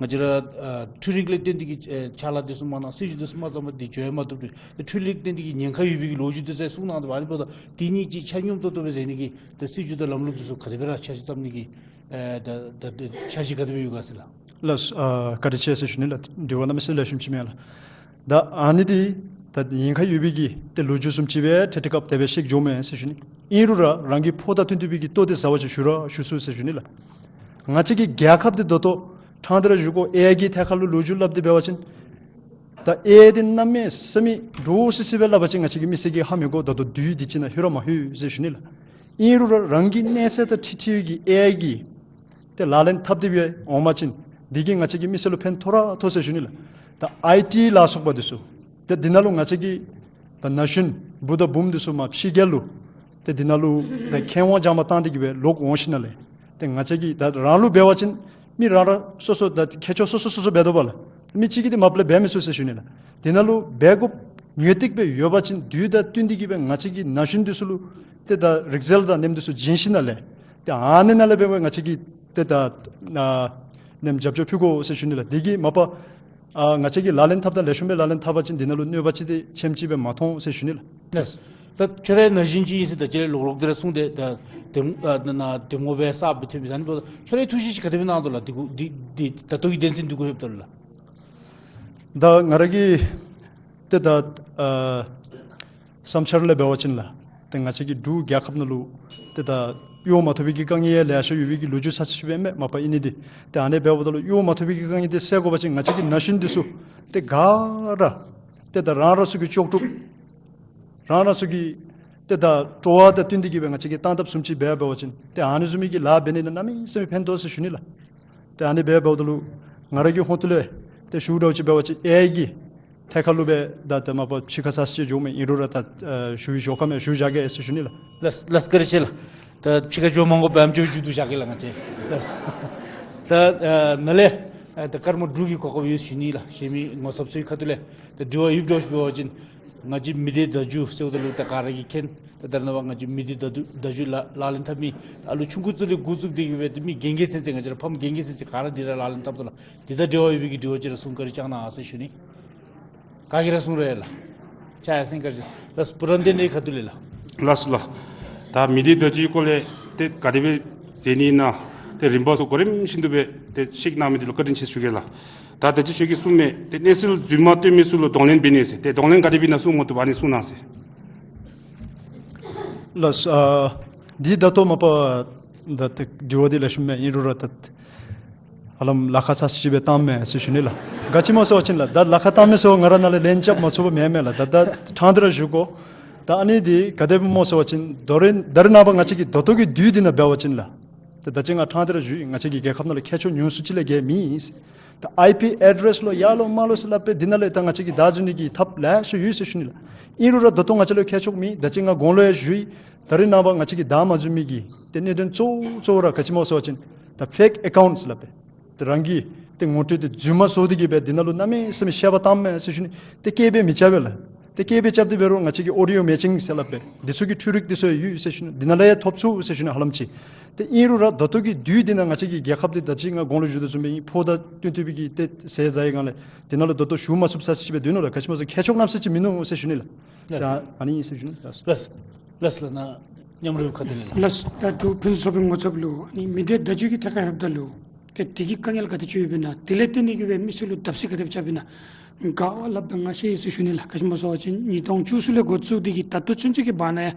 ང་བཅས་ར་ཨ་འཕྲུལ་རིག་ལས་བརྟེན་ཏེ་གི་ཨེ་ཕྱག་ལཱ་འདི་ཚུ་མ་གནང་སྲིད་བྱུས་འདི་ཚུ་མ་བརྩམས་པར་འདི་འགྱོ་ཡང་མ་བཏུབ་སྟེ་ད་འཕྲུལ་རིག་བརྟེན་ཏེ་གི་ཉེན་ཁ་ཡོད་པའི་གི་ལོ་རྒྱུས་འདི་ཚུ་གསུངས་གནང་དོ་བ། ཨ་ནི་འབདཝ་ད་འདི་གཉིས་ཅིག་ཆ་སྙོམས་ཏོག་ཏོ་སྦེ་མཛད་ནི་གི་ད་སྲིད་བྱུས་དང་ལམ་ལུགས་འདི་ཚུ་ག་དེ་སྦེ་ར་འཆར་གཞི་བརྩམ་ནི་གི་ཨེ་ད་ད་ད་འཆར་གཞི་ག་དེ་སྦེ་ཡོད་ག་ཟེར་ལགས། ལགས། ཨ་བཀའ་དྲིན་ཆེ་ཟེར་ཞུ་ནི་ལགས། དྲི་བ་གནམ་མེད་ས་མེད་ལེགས་ཤོམ་ཅིག་མས་ལགས། ད་ཨ་ནི་འདི་ད་ཉེན་ཁ་ཡོད་པའི་གི་ཏེ་ལོ་རྒྱུས་བཟུམ་ཅིག་སྦེ་ཏེ་དེ་སྐབས་དེ་སྦེ་བཤིག་འགྱོཝ་མས་ཟེར་ཞུ་ནི། ཨིན་རུང་ར་རང་གི་ཕོགས་དང་བསྟུན་ཏེ་སྦེ་གི་ལྟོ་འདི་ཟ་བ་ཅིན་ཞུ་ར་ཞུ་ཚུགས་ཟེར་ཞུ་ནི་ལགས། ང་བཅས་ཀྱི་རྒྱལ་ཁབ་འདི་ད་ལྟོ་ཕྲང་སྟེ་ར་ཞུ་དགོ། ཨེ་ཨའི་གི་ཐད་ཁར་ལུ་ལོ་རྒྱུས་སླབ་སྟེ་འབད་བ་ཅིན་ད་ཨེ་ཨའི་འདི་གནམ་མེད་ས་མེད་འདྲོག་སི་སི་སྦེ་སླབ་པ་ཅིན་ང་བཅས་ཀྱིས་མི་སེར་གྱིས་ཧ་མི་གོ། ད་ལྟོ་དུས་འདི་ཅིག་ནང་ལྷོད་ར་མ་ལྷོད་ཟེར་ཞུ་ནི་ལགས། ཨིན་རུང་ར་རང་གི་གནས་ཚད་དང་འཁྲིལ་འཁྲིལ་བའི་གི་ཨེ་ཨའི་གི་ཏེ་ལག་ལེན་འཐབ་སྟེ་སྦེ་འོང་པ་ཅིན་འདི་གིས་ང་བཅས་ཀྱི་མི་སེར་ལུ་ཕན་ཐོགས་ར་ཐོགས་ཟེར་ཞུ་ནི་ལགས། ད་ཨའི་ཊི་ལ་སོགས་པ་འདི་ཚུ་ཏེ་འདི་ནང་ལུ་ང་བཅས་ཀྱི་ད་ན་གཞོན་བུ་དང་བུམོ་འདི་ཚུ་མ་ཕྱི་རྒྱལ་ལུ་ཏེ་འདི་ནང་ལུ་ད་ཁེ་དབང་སྦྱང་བར་བཏང་སྟེ་གི་སྦེ་ལོག་འོང་ཞིནམ་ལས་ཏེ་ང་བཅས་ཀྱི་ད་རང་ལུ་འབད་བ་ཅིན་མི་རང་རང་སོ་སོ་ད་ཁྱད་ཆོས་སོ་སོ་སོ་སོ་འབད་དོ་བ་ལགས། མི་གཅིག་གིས་འདི་མ་པ་ལས་འབད་མི་ཚུགས་ཟེར་ཞུ་ནི་ལགས། དེ་ནང་ལུ་འབད་དགོཔ་ངེས་ཏིག་སྦེ་ཡོད་པ་ཅིན་དུས་དང་བསྟུན་ཏེ་གི་སྦེ་ང་བཅས་ཀྱི་ན་གཞོན་འདི་ཚུ་ལུ་ཏེ་ད་རིག་རྩལ་དང་ནེམ་འདི་ཚུ་བྱིན་ཞིནམ་ལས་ཏེ་ཨ་ནི་ནང་ལས་འབད་འབད་ང་བཅས་ཀྱིས་ཏེ་ད་ཨ་ནེམ་རྒྱབ་སྐྱོར་ཕུལ་དགོ་ཟེར་ཞུ་ནི་ལགས། དེ་གིས་མ་པ་ཨ་ང་བཅས་ཀྱིས་ལག་ལེན་འཐབ་ད་ལེགས་ཤོམ་སྦེ་ལག་ལེན་འཐབ་པ་ཅིན་དེ་ནང་ལུ་གནོད་པ་ཅིག་ཏེ་ཆེམ་ཅིག་སྦེ་མ་མཐོང་ཟེར་ཞུ་ནི་ལགས། ལགས། ད་ཁྱོད་རའི་ན་གཞོན་ཅིག་ཨིན་ཟེར་ད་ཅི་རེ་ལོག་ལོག་སྟེ་ར་གསུངས་ཏེ་ད་དེ་ཨ་ན་ན་དེ་སྨོ་སྦེ་གསརཔ་སྦེ་ཐོན་མི་ཨ་ནི་འབདཝ་ད་ཁྱོད་རའི་ཐུགས་བཞེད་ཅིག་ག་དེ་སྦེ་གནང་དོ་ལགས། འདི་གུ་འདི་འདི་ད་ལྟོ་གི་དོན་ཚན་འདི་གུ་ལྷོདཔ་ད་ལུ་ལགས། ད་ང་ར་གི་ཏེ་ད་ཨ་བསམ་འཆར་ལས་འབད་བ་ཅིན་ལགས། ཏེ་ང་བཅས་ཀྱི་འབྲུག་རྒྱལ་ཁབ་ནང་ལུ་ཏེ་ད་གཡོག་མ་ཐོབ་པའི་གི་དཀའ་ངལ་ཡང་ལེ་ཤ་ཡོད་པའི་གི་ལོ་རྒྱུས་ས་ཅིག་སྦེ་མས་མ་པ་ཨིན་ནི་འདི། ཏེ་ཨ་ནི་འབདཝ་ད་ལུ་གཡོག་མ་ཐོབ་པའི་གི་དཀའ་ངལ་འདི་སེལ་དགོ་པ་ཅིན་ང་བཅས་ཀྱི་ན་གཞོན་འདི་ཚུ་ཏེ་ག་ར་ཏེ་ད་རང་རང་སོ་གི་ལྕོགས་གྲུབ་རང་རང་སོ་གི་ཏེ་ད་སྤྲོ་བ་དང་བསྟུན་ཏེ་གི་སྦེ་ང་བཅས་ཀྱིས་བཏང་ཐབས་བཟུམ་ཅིག་འབད་འབད་བ་ཅིན་ཏེ་ཨ་ནི་བཟུམ་མའི་གི་ལཱ་འབད་ནི་ནང་གནམ་མེད་ས་མེད་ཕན་ཐོགས་ཟེར་ཞུ་ནི་ལགས། ཏེ་ཨ་ནི་འབད་འབདཝ་ད་ལུ་ང་ར་གི་ཧོངས་ཐུག་ལས་ཏེ་ཞུ་འདྲཝ་ཅིག་འབད་བ་ཅིན་ཨེ་ཨའི་གི་ཐད་ཁར་ལུ་སྦེ་ད་ད་མ་པ་ཕྱི་ཁར་ས་ཅིག་འགྱོཝ་མས། ཨིན་རུང་ར་ད་ཨ་ཞུ་བའི་ཞོར་ཁ་མས་ཞུ་བཞག་གེ་ཟེར་ཞུ་ནི་ལགས། ལགས་ལགས་བཀའ་དྲིན་ཆེ་ལགས། ད་ཕྱི་ཁར་འགྱོ་མ་དགོ་པར་ཨམ་ཅོག་མཇུག་བསྡུ་བཞག་གེ་ལགས་ང་བཅས། ལགས། ད་ཨ་ནཱ་ལས་ཨ་ད་ཀརྨ་འབྲུག་གི་གོ་སྐབས་ཡོད་ཞུ་ནི་ལགས། གཞན་མི་ངོ་ཚབ་ཚུའི་ཁ་ཐུག་ལས་ད་དྲི་བ་ཡོདཔ་འདྲཝ་ཅིག་འབད་བ་ཅིན་ང་བཅས་མི་སྡེ་བརྡ་བརྒྱུད་ཟེརཝ་ད་ལུ་ད་ག་ར་གིས་མཁྱེན། ད་ད་རེས་ནངས་པ་ང་བཅས་མི་སྡེ་བརྡ་བརྒྱུད་བརྡ་བརྒྱུད་ལག་ལག་ལེན་འཐབ་མི་ད་ཨ་ལུ་ཆུང་ཀུ་ཚུ་ལས་འགོ་བཙུགས་ཏེ་གི་སྦེ་ཏེ་མི་རྒན་རྒས་ཚུན་ཚོད་ང་བཅས་ར་ཕམ་རྒན་རྒས་ཚུན་ཚོད་ག་ར་འདི་ར་ལག་ལེན་འཐབ་དོ་ལགས། དེ་དང་འབྲེལ་བ་ཡོད་པའི་གི་དྲི་བ་ཅིག་ར་གསུང་བཀའ་དྲིན་བསྐྱང་གནང་ཟེར་ཞུ་ནི། ག་གིས་ར་གསུང་རུང་ཡང་ལགས། ཆ་ཡ་སེང་དཀར་ཅིག་ལགས། བུ་རམ་བསྟན་འཕེལ་གྱི་ཁ་ཐུག་ལས་ལགས། ལགས་སོ་ལགས། ད་མི་སྡེ་བརྡ་བརྒྱུད་སྐོར་ལས་ཏེ་ག་དེ་སྦེ་མཛད་ནི་ཨིན་ན་ཏེ་རིམ་པ་སོགས་གོ་རིམ་བཞིན་དུ་སྦེ་ཏེ་བཤད་གནང་མི་འདི་ལུ་བཀའ་དྲིན་ཆེ་ཞུ་གེ་ལགས། ད་ད་ཅི་ཁྱོད་ཀྱིས་གསུངས་མི་ཏེ་གནས་ཚུལ་རྫུན་མ་སྟོན་མི་ཚུ་ལུ་གདོང་ལེན་འབད་ནི་ཟེར་ཏེ་གདོང་ལེན་ག་དེ་སྦེ་ཨིན་ན་གསུང་མ་བཏུབ་པ་ཨ་ནི་གསུང་གནང་ཟེར། ལགས་སོ། ཨ་འདི་ད་ལྟོ་མ་པ་ད་ཏེ་དྲི་བ་འདི་ལེགས་ཤོམ་མས། ཨིན་རུང་ར་ད་ཧ་ལམ་ལཱ་ཁག་ས་ཅིག་སྦེ་བཏངམ་མས་ཟེར་ཞུ་ནི་ལགས། ག་ཅི་སྨོ་ཟེར་བ་ཅིན་ལགས། ད་ལཱ་ཁག་བཏང་མི་ཚུ་ང་ར་ནཱ་ལས་ལན་རྐྱབ་མ་ཚུགས་པར་མེན་མས་ལགས། ད་ད་ཕྲང་སྟེ་ར་ཞུ་དགོ། ད་ཨ་ནི་འདི་ག་དེ་སྦེ་སྨོ་ཟེར་བ་ཅིན་ད་རེས་ད་རེས་ནངས་པ་ང་བཅས་ཀྱི་ད་ལྟོ་གི་དུས་འདི་ནང་འབད་བ་ཅིན་ལགས། ད་ད་ཅི་ང་ཕྲང་སྟེ་ར་ཞུ་ཡི། ང་བཅས་ཀྱི་རྒྱལ་ཁབ་ནང་ལུ་མཁས་མཆོག་ཉུང་སུ་ཅིག་ལས་བརྒལ་མེད། ད་ཨའི་པི་ཨེ་ཌི་རེསི་ལོ་ཡར་ལོ་མར་ལོ་ཟེར་སླབ་སྦེ་འདི་ནང་ལས་ད་ང་བཅས་ཀྱིས་བདའ་འཛུལ་ནི་གི་ཐབས་ལེ་ཤ་ཡོད་ཟེར་ཞུ་ནི་ལགས། ཨིན་རུང་ར་ད་ལྟོ་ང་བཅས་ལུ་མཁས་མཆོག་མེད། ད་ཅི་ང་གོང་ལུ་ཡང་ཞུ་ཡི། ད་རེས་ནངས་པ་ང་བཅས་ཀྱིས་བདའ་མ་འཛུལ་མི་གི་ཏེ་གནད་དོན་གཙོ་བོ་གཙོ་བོ་ར་ག་ཅི་སྨོ་ཟེར་བ་ཅིན་ད་ཕེཀ་ཨེ་ཀའུནཊ་ཟེར་སླབ་སྦེ་ཏེ་རང་གི་ཏེ་ངོ་སྤྲོད་འདི་རྫུན་མ་བཟོ་སྟེ་གིས་སྦེ་འདི་ནང་ལུ་གནམ་མེད་ས་མེད་བཤད་པ་བཏངམ་མས་ཟེར་ཞུ་ནི། ཏེ་སྐད་སྦེ་མི་རྐྱབ་པས་ལགས། ཏེ་སྐད་སྦེ་རྐྱབ་སྟེ་འབད་རུང་ང་བཅས་ཀྱི་ཨོ་ཌི་ཡོ་མེ་ཅིང་ཟེར་སླབ་སྦེ་འདི་ཚུ་གི་འཕྲུལ་རིག་འདི་ཚུ་ཡང་ཡོད་ཟེར་ཞུ་ནི། འདི་ནང་ལས་ཡང་ཐོབ་ཚུགས་ཟེར་ཞུ་ནི། ཧ་ལམ་ཅིག་ཏེ་ཨིན་རུང་ར་ད་ལྟོ་གི་དུས་འདི་ནང་ང་བཅས་ཀྱི་རྒྱལ་ཁབ་འདི་ད་ཅི་ང་གོང་ལུ་ཞུ་དོ་བཟུམ་སྦེ་ཕོཝ་དང་བསྟུན་བསྟུན་པའི་གི་ཏེ་ཟས་བཟའ་བའི་སྒང་ལས་འདི་ནང་ལུ་ད་ལྟོ་ཞུགས་མ་ཚུགསཔ་ས་ཅིག་སྦེ་སྡོད་ནུག་ལགས། ག་ཅི་སྨོ་ཟེར་མཁས་མཆོག་གནམ་མེད་ས་མེད་ཅིག་མིན་ནུག་ཟེར་ཞུ་ནི་ལགས། ད་ཨ་ནི་ཨིན་ཟེར་ཞུ་ནི་ལགས། ལགས་ལགས་ལགས། ནཱ་མཉམ་རུབ་ཁ་ཏེ་ལས་ལགས། ལགས། ད་འབྲུག་ཕུན་སུམ་ཚོགས་པའི་ངོ་ཚབ་ལུ་ཨ་ནི་མི་སྡེ་བརྡ་བརྒྱུད་ཀྱི་ཐད་ཁར་ལྷོདཔ་ད་ལུ་ཏེ་དེ་གིས་དཀའ་ངལ་ག་དེ་ཅིག་ཡོདཔ་ཨིན་ན། དེ་ལས་བརྟེན་ཏེ་གིས་སྦེ་མི་སེར་ལུ་བརྡབ་གསིག་ག་དེ་སྦེ་རྐྱབ་ཨིན་ན། ག་བ་སླབ་ད་ང་ཤེས་ཡི་ཟེར་ཞུ་ནི་ལགས། ག་ཅི་སྨོ་ཟེར་བ་ཅིན་ཉིས་སྟོང་བཅུ་གསུམ་ལས་འགོ་བཙུགས་ཏེ་གིས་ད་ལྟོ་ཚུན་ཚོད་ཀྱི་བར་ན་ཡང་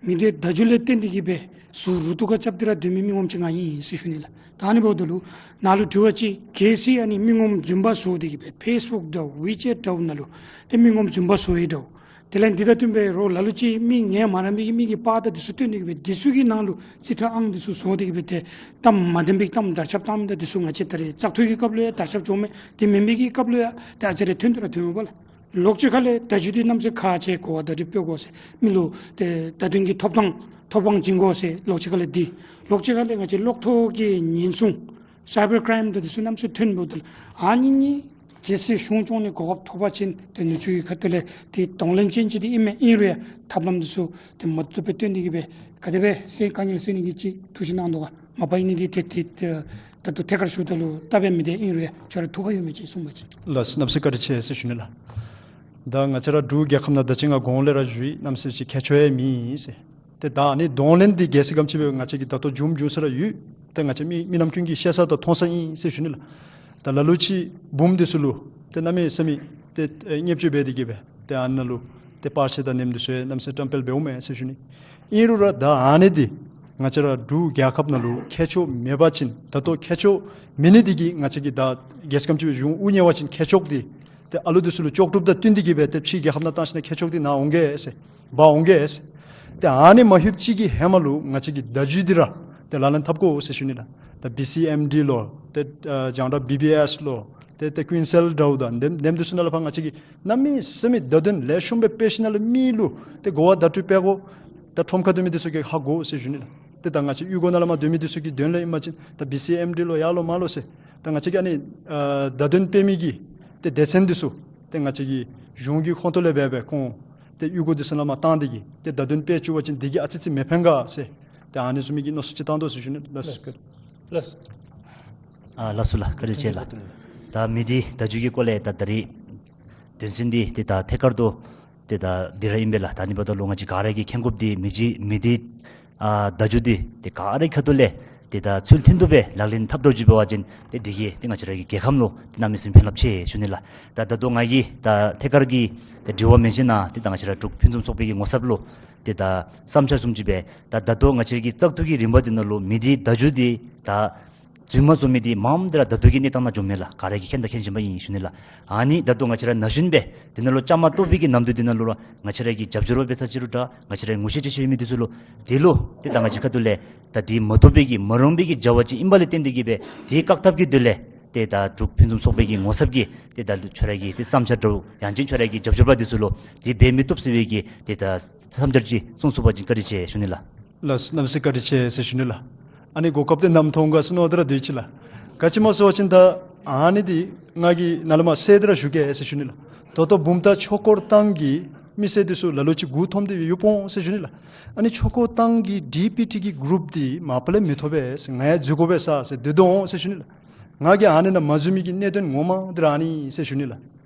མི་སྡེ་བརྡ་བརྒྱུད་ལས་བརྟེན་ཏེ་གིས་སྦེ་ཟུར་རུ་ཏོ་ཁར་རྐྱབ་སྟེ་ར་སྡོད་མི་མི་ངོམ་ཅིག་ང་ཨིན་ཟེར་ཞུ་ནི་ལགས། ད་ཨ་ནི་འབདཝ་ད་ལུ་ནཱ་ལུ་དྲི་བ་ཅིག། གལ་སྲིད་ཨ་ནི་མི་ངོམ་རྫུན་པ་བཟོ་སྟེ་གིས་སྦེ་ཕེསི་བུཀ་འདྲཝ་ཝི་ཅེཊ་འདྲཝ་ནང་ལུ་ཏེ་མི་ངོམ་རྫུན་པ་བཟོ་ཡི་འདྲཝ། དེ་ལས་འདི་དང་བསྟུན་སྦེ་རོགས་ལ་ལུ་ཅིག་མི་ངལ་མ་རངས་པའི་གི་མི་གི་པར་དང་འདི་ཚུ་སྟོན་ཏེ་གིས་སྦེ་འདི་ཚུ་གི་ནང་ལུ་རྩིས་ཁྲ་ཨང་འདི་ཚུ་བཟོ་སྟེ་གིས་སྦེ་ཏེ་གཏམ་མ་བདེན་པའི་གཏམ་དར་ཁྱབ་བཏང་མི་དང་འདི་ཚུ་ང་བཅས་ད་རེས་བཙག་འཐུ་གི་སྐབས་ལུ་ཡང་དར་ཁྱབ་འགྱོཝ་མས། དེ་མེན་པའི་གི་སྐབས་ལུ་ཡང་ཏེ་ཨ་ཙི་རེ་ཐོན་དོ་ར་ཐོནམ་མས་པ་ལགས། ལོགས་གཅིག་ཁ་ལས་བརྡ་བརྒྱུད་འདི་གནམ་མེད་ས་མེད་ཁག་ཆེ། གོ་བ་བརྡ་བརྒྱུད་སྤེལ་དགོ་ཟེར་མི་ལུ་ཏེ་བརྡ་དོན་གྱི་ཐོབ་ཐང་ཐོབ་དབང་བྱིན་དགོ་ཟེར་ལོགས་གཅིག་ཁ་ལས་འདི། ལོགས་གཅིག་ཁ་ལས་ང་བཅས་གློག་ཐོག་གི་ཉེན་སྲུང་སའི་བར་ཀྲའིམ་དང་འདི་ཚུ་གནམ་མེད་ས་མེད་ཐོན་འབདཝ་ད་ལུ་ཨ་ནི་གཉིས་གལ་སྲིད་གཞུང་སྐྱོང་ནི་གོ་སྐབས་ཐོབ་པ་ཅིན་ཏེ་ནུ་གཅུང་གི་ཁ་ཐུག་ལས་ཏེ་གདོང་ལེན་ཅན་ཅིག་འདི་ཨིན་མས། ཨིན་རུང་ཡང་ཐབས་ལམ་འདི་ཚུ་ཏེ་མ་བཏུབ་པའི་སྟོན་ཏེ་གིས་སྦེ་ག་དེ་སྦེ་སེལ་དཀའ་ངལ་སེལ་ནི་གི་ཅིག་ཐུགས་བཞེད་གནང་དོ་ག། མ་པ་ཨིན་ནི་འདི་ཏེ་ཏེ་ཏེ་ད་ལྟོ་ཐད་ཀར་ཞུཝ་ད་ལུ་སྟབས་ཡང་མི་བདེ། ཨིན་རུང་ཡང་ཁྱོད་ར་ཐུགས་ཁར་ཡོད་མི་ཅིག་གསུངས་པ་ཅིན། ལགས་གནམ་མེད་ས་མེད་བཀའ་དྲིན་ཆེ་ཟེར་ཞུ་ནི་ལགས། ད་ང་བཅས་ར་འབྲུག་རྒྱལ་ཁབ་ནང་ད་ཅི་ང་གོང་ལས་ར་ཞུ་ཡི། གནམ་མེད་ས་མེད་ཅིག་མཁས་མཆོག་ཡང་མེད་ཟེར། ཏེ་ད་ཨ་ནི་གདོང་ལེན་འདི་གལ་སྲིད་ག་དེམ་ཅིག་སྦེ་ང་བཅས་ཀྱིས་ད་ལྟོ་མཇུག་མཇུག་ས་ར་ཡོད། ཏེ་ང་བཅས་མི་མི་ནམ་རྒྱུན་གྱིས་ཤེས་ས་དང་མཐོང་ས་ཨིན་ཟེར་ཞུ་ནི་ལགས། ད་ལ་ལུ་ཅིག་འབུམ་འདི་ཚུ་ལུ་ཏེ་གནམ་མེད་ས་མེད་ཏེ་ཨེ་བརྙས་བཅོས་འབད་དེ་གིས་སྦེ་ཏེ་ཨ་ནཱ་ལུ་ཏེ་པར་ཆས་དང་ལེནམ་འདི་ཚུ་ཡང་གནམ་མེད་ས་མེད་བཀྲམ་སྤེལ་འབདཝ་མས་ཟེར་ཞུ་ནི། ཨིན་རུང་ར་ད་ཨ་ནི་འདི་ང་བཅས་ར་འབྲུག་རྒྱལ་ཁབ་ནང་ལུ་མཁས་མཆོག་མེད་པ་ཅིན་ད་ལྟོ་མཁས་མཆོག་མེད་ནི་འདི་གིས་ང་བཅས་ཀྱིས་ད་གལ་སྲིད་ག་དེམ་ཅིག་སྦེ་གཞུང་དབུ་བརྙེས་པ་ཅིན་མཁས་མཆོག་འདི་ཏེ་ཨ་ལུ་འདི་ཚུ་ལུ་ལྕོགས་གྲུབ་དང་བསྟུན་ཏེ་གིས་སྦེ་ཏེ་ཕྱིའི་རྒྱལ་ཁབ་ནང་བཏང་ཞིན་ན་མཁས་མཆོག་འདི་ནཱ་འོང་གེ་ཟེར་འབག་འོང་གེ་ཟེར། ཏེ་ཨ་ནི་མ་ལྷོདཔ་ཅིག་གི་ཧེ་མ་ལུ་ང་བཅས་ཀྱིས་བརྡ་བརྒྱུད་འདི་ར་ཏེ་ལག་ལེན་འཐབ་དགོ་ཟེར་ཞུ་ནི་ལགས། ད་བི་སི་ཨེམ་ཌི་ལོ་ཏེ་ཨ་རྒྱང་བསྒྲགས་བི་བི་ཨེསི་ལོ་ཏེ་ཏེ་ཀུན་གསལ་འདྲཝ་དང་ལེནམ་ལེནམ་འདི་ཚུ་ནང་ལས་ཕར་ང་བཅས་ཀྱིས་གནམ་མེད་ས་མེད་བརྡ་དོན་ལེགས་ཤོམ་སྦེ་སྤེལ་ཞིན་ན་ལས་མི་ལུ་ཏེ་གོ་བ་བརྡ་སྤྲོད་འབད་དགོ། ད་ཁྲོམ་ཁར་སྡོད་མི་འདི་ཚུ་གིས་ཧ་གོ་ཟེར་ཞུ་ནི་ལགས། ཏེ་ད་ང་བཅས་གཡུས་སྒོ་ནང་ལས་མར་སྡོད་མི་འདི་ཚུ་གི་དོན་ལས་ཨིན་པ་ཅིན་ད་བི་སི་ཨེམ་ཌི་ལོ་ཡར་ལོ་མར་ལོ་ཟེར་ད་ང་བཅས་ཀྱིས་ཨ་ནི་ཨ་བརྡ་དོན་སྤེལ་མི་གི་ཏེ་སྡེ་ཚན་འདི་ཚུ་ཏེ་ང་བཅས་ཀྱི་གཞུང་གི་ཁོངས་གཏོགས་ལས་འབད་སྦེ་ཁོང་ཏེ་གཡུས་སྒོ་འདི་ཚུ་ནང་མར་བཏང་སྟེ་གིས་ཏེ་བརྡ་དོན་སྤེལ་བཅུག་པ་ཅིན་འདི་གིས་ཨ་ཙི་ཙི་མི་ཕན་ག་ཟེར་ཏེ་ཨ་ནི་བཟུམ་མའི་གི་མནོ་བསམ་ཅིག་བཏང་དོ་ཟེར་ཞུ་ནི་ལགས། ལགས། ཨ་ལགས་སོ་ལགས། བཀའ་དྲིན་ཆེ་ལགས། ད་མི་སྡེ་བརྡ་བརྒྱུད་ཀྱི་སྐོར་ལས་ད་ད་རེས་དོན་ཚན་འདི་ཏེ་ད་ཐད་ཀར་དུ་ཏེ་ད་འདི་ར་ཨིན་པས་ལགས། ད་ཨ་ནི་འབདཝ་ད་ལུ་ང་བཅས་ག་ར་གིས་མཁྱེན་དགོཔ་འདི་མི་སྡེ་མི་སྡེ་ཨ་བརྡ་བརྒྱུད་འདི་ཏེ་ག་ར་ཁ་ཐུག་ལས་ཏེ་ད་ཚུལ་མཐུན་དུ་སྦེ་ལག་ལེན་འཐབ་འགྱོ་འགྱོ་བ་ཅིན་ཏེ་འདི་གིས་ཏེ་ང་བཅས་ར་གི་རྒྱལ་ཁམས་ལུ་ཏེ་གནམ་མེད་ས་མེད་ཕན་རླབས་ཆེ་ཞུ་ནི་ལགས། ད་ད་ལྟོ་ང་གིས་ད་ཐད་ཀར་གྱི་ཏེ་དྲི་བ་མེད་ཞིན་ན་ཏེ་ད་ང་བཅས་ར་འབྲུག་ཕུན་སུམ་ཚོགས་པའི་གི་ངོ་ཚབ་ལུ་ཏེ་ད་བསམ་འཆར་བཟུམ་ཅིག་སྦེ་ད་ད་ལྟོ་ང་བཅས་ཀྱི་བཙག་འཐུ་གི་རིམ་པ་འདི་ནང་ལུ་མི་སྡེ་བརྡ་བརྒྱུད་འདི་ད་རྫུན་མ་བཟོ་མི་འདི་མངམ་འདི་ར་ད་ལྟོ་གི་གནས་སྟངས་ནང་འགྱོཝ་མས་ལགས། ག་ར་གིས་མཁྱེན་དང་མཁྱེན་བཞིན་པ་ཨིན་ཞུ་ནི་ལགས། ཨ་ནི་ད་ལྟོ་ང་བཅས་ར་ན་གཞོན་སྦེ་འདི་ནང་ལུ་བཅའ་མར་གཏོགས་པའི་གི་ནམ་དུས་འདི་ནང་ལུ་ར་ང་བཅས་ར་གིས་རྒྱབ་སྐྱོར་འབད་ཚར་ཅི་རུང་འདྲ་ང་བཅས་ར་ངོ་ཤེས་ཅིག་ཤེས་མི་འདི་ཚུ་ལུ་འདི་ལུ་ཏེ་ད་ང་བཅས་ཁ་ཐུག་ལས་ད་འདི་མ་བཏུབ་པའི་གི་མ་རུང་བའི་གི་བྱ་བ་ཅིག་ཨིན་པ་ལས་བརྟེན་ཏེ་གིས་སྦེ་འདི་བཀག་ཐབས་ཀྱི་དོན་ལས་ཏེ་ད་འབྲུག་ཕུན་སུམ་ཚོགས་པའི་གི་ངོ་ཚབ་ཀྱིས་ཏེ་ད་ཁྱོད་ར་གི་ཏེ་བསམ་འཆར་འདྲཝ་ཡང་ཅིན་ཁྱོད་ར་གི་རྒྱབ་སྐྱོར་པ་འདི་ཚུ་ལུ་འདི་འབད་མི་བཏུབ་ཟེར་བའི་གི་ཏེ་ད་བསམ་འཆར་ཅིག་གསུང་ཚུགས་པ་ཅིན་བཀའ་དྲིན་ཆེ་ཞུ་ནི་ལགས། ལགས་གནམ་མེད་ས་མེད་བཀའ་དྲིན་ཆེ་ཟེར་ཞུ་ནི་ལགས། ཨ་ནི་གོ་སྐབས་འདི་ནམ་ཐོབ་ག་ཟེར་མནོ་སྟེ་ར་སྡོད་ཅི་ལགས། ག་ཅི་སྨོ་ཟེར་བ་ཅིན་ད་ཨ་ནི་འདི་ང་གིས་ནཱ་ལས་མར་གསལ་ཏེ་ར་ཞུ་གེ་ཟེར་ཞུ་ནི་ལགས། ད་ལྟོ་བུམ་ཐང་ཆོས་འཁོར་ཐང་གི་མི་སེར་འདི་ཚུ་ལ་ལུ་ཅིག་མགུ་འཐོམས་ཏེ་ཡོདཔ་འོང་ཟེར་ཞུ་ནི་ལགས། ཨ་ནི་ཆོས་འཁོར་ཐང་གི་ཌི་པི་ཊི་གི་གུ་རུབ་འདི་མ་པ་ལས་མི་ཐོབ་པས་ཟེར། ང་ཡང་འཛུལ་དགོ་པས་ཟེར་སྡོད་དོ་འོང་ཟེར་ཞུ་ནི་ལགས། ང་གིས་ཨ་ནི་ནང་མ་འཛུལ་མི་གི་གནད་དོན་ངོ་མ་འདི་ར་ཨ་ནི་ཨིན་ཟེར་ཞུ་ནི་ལགས།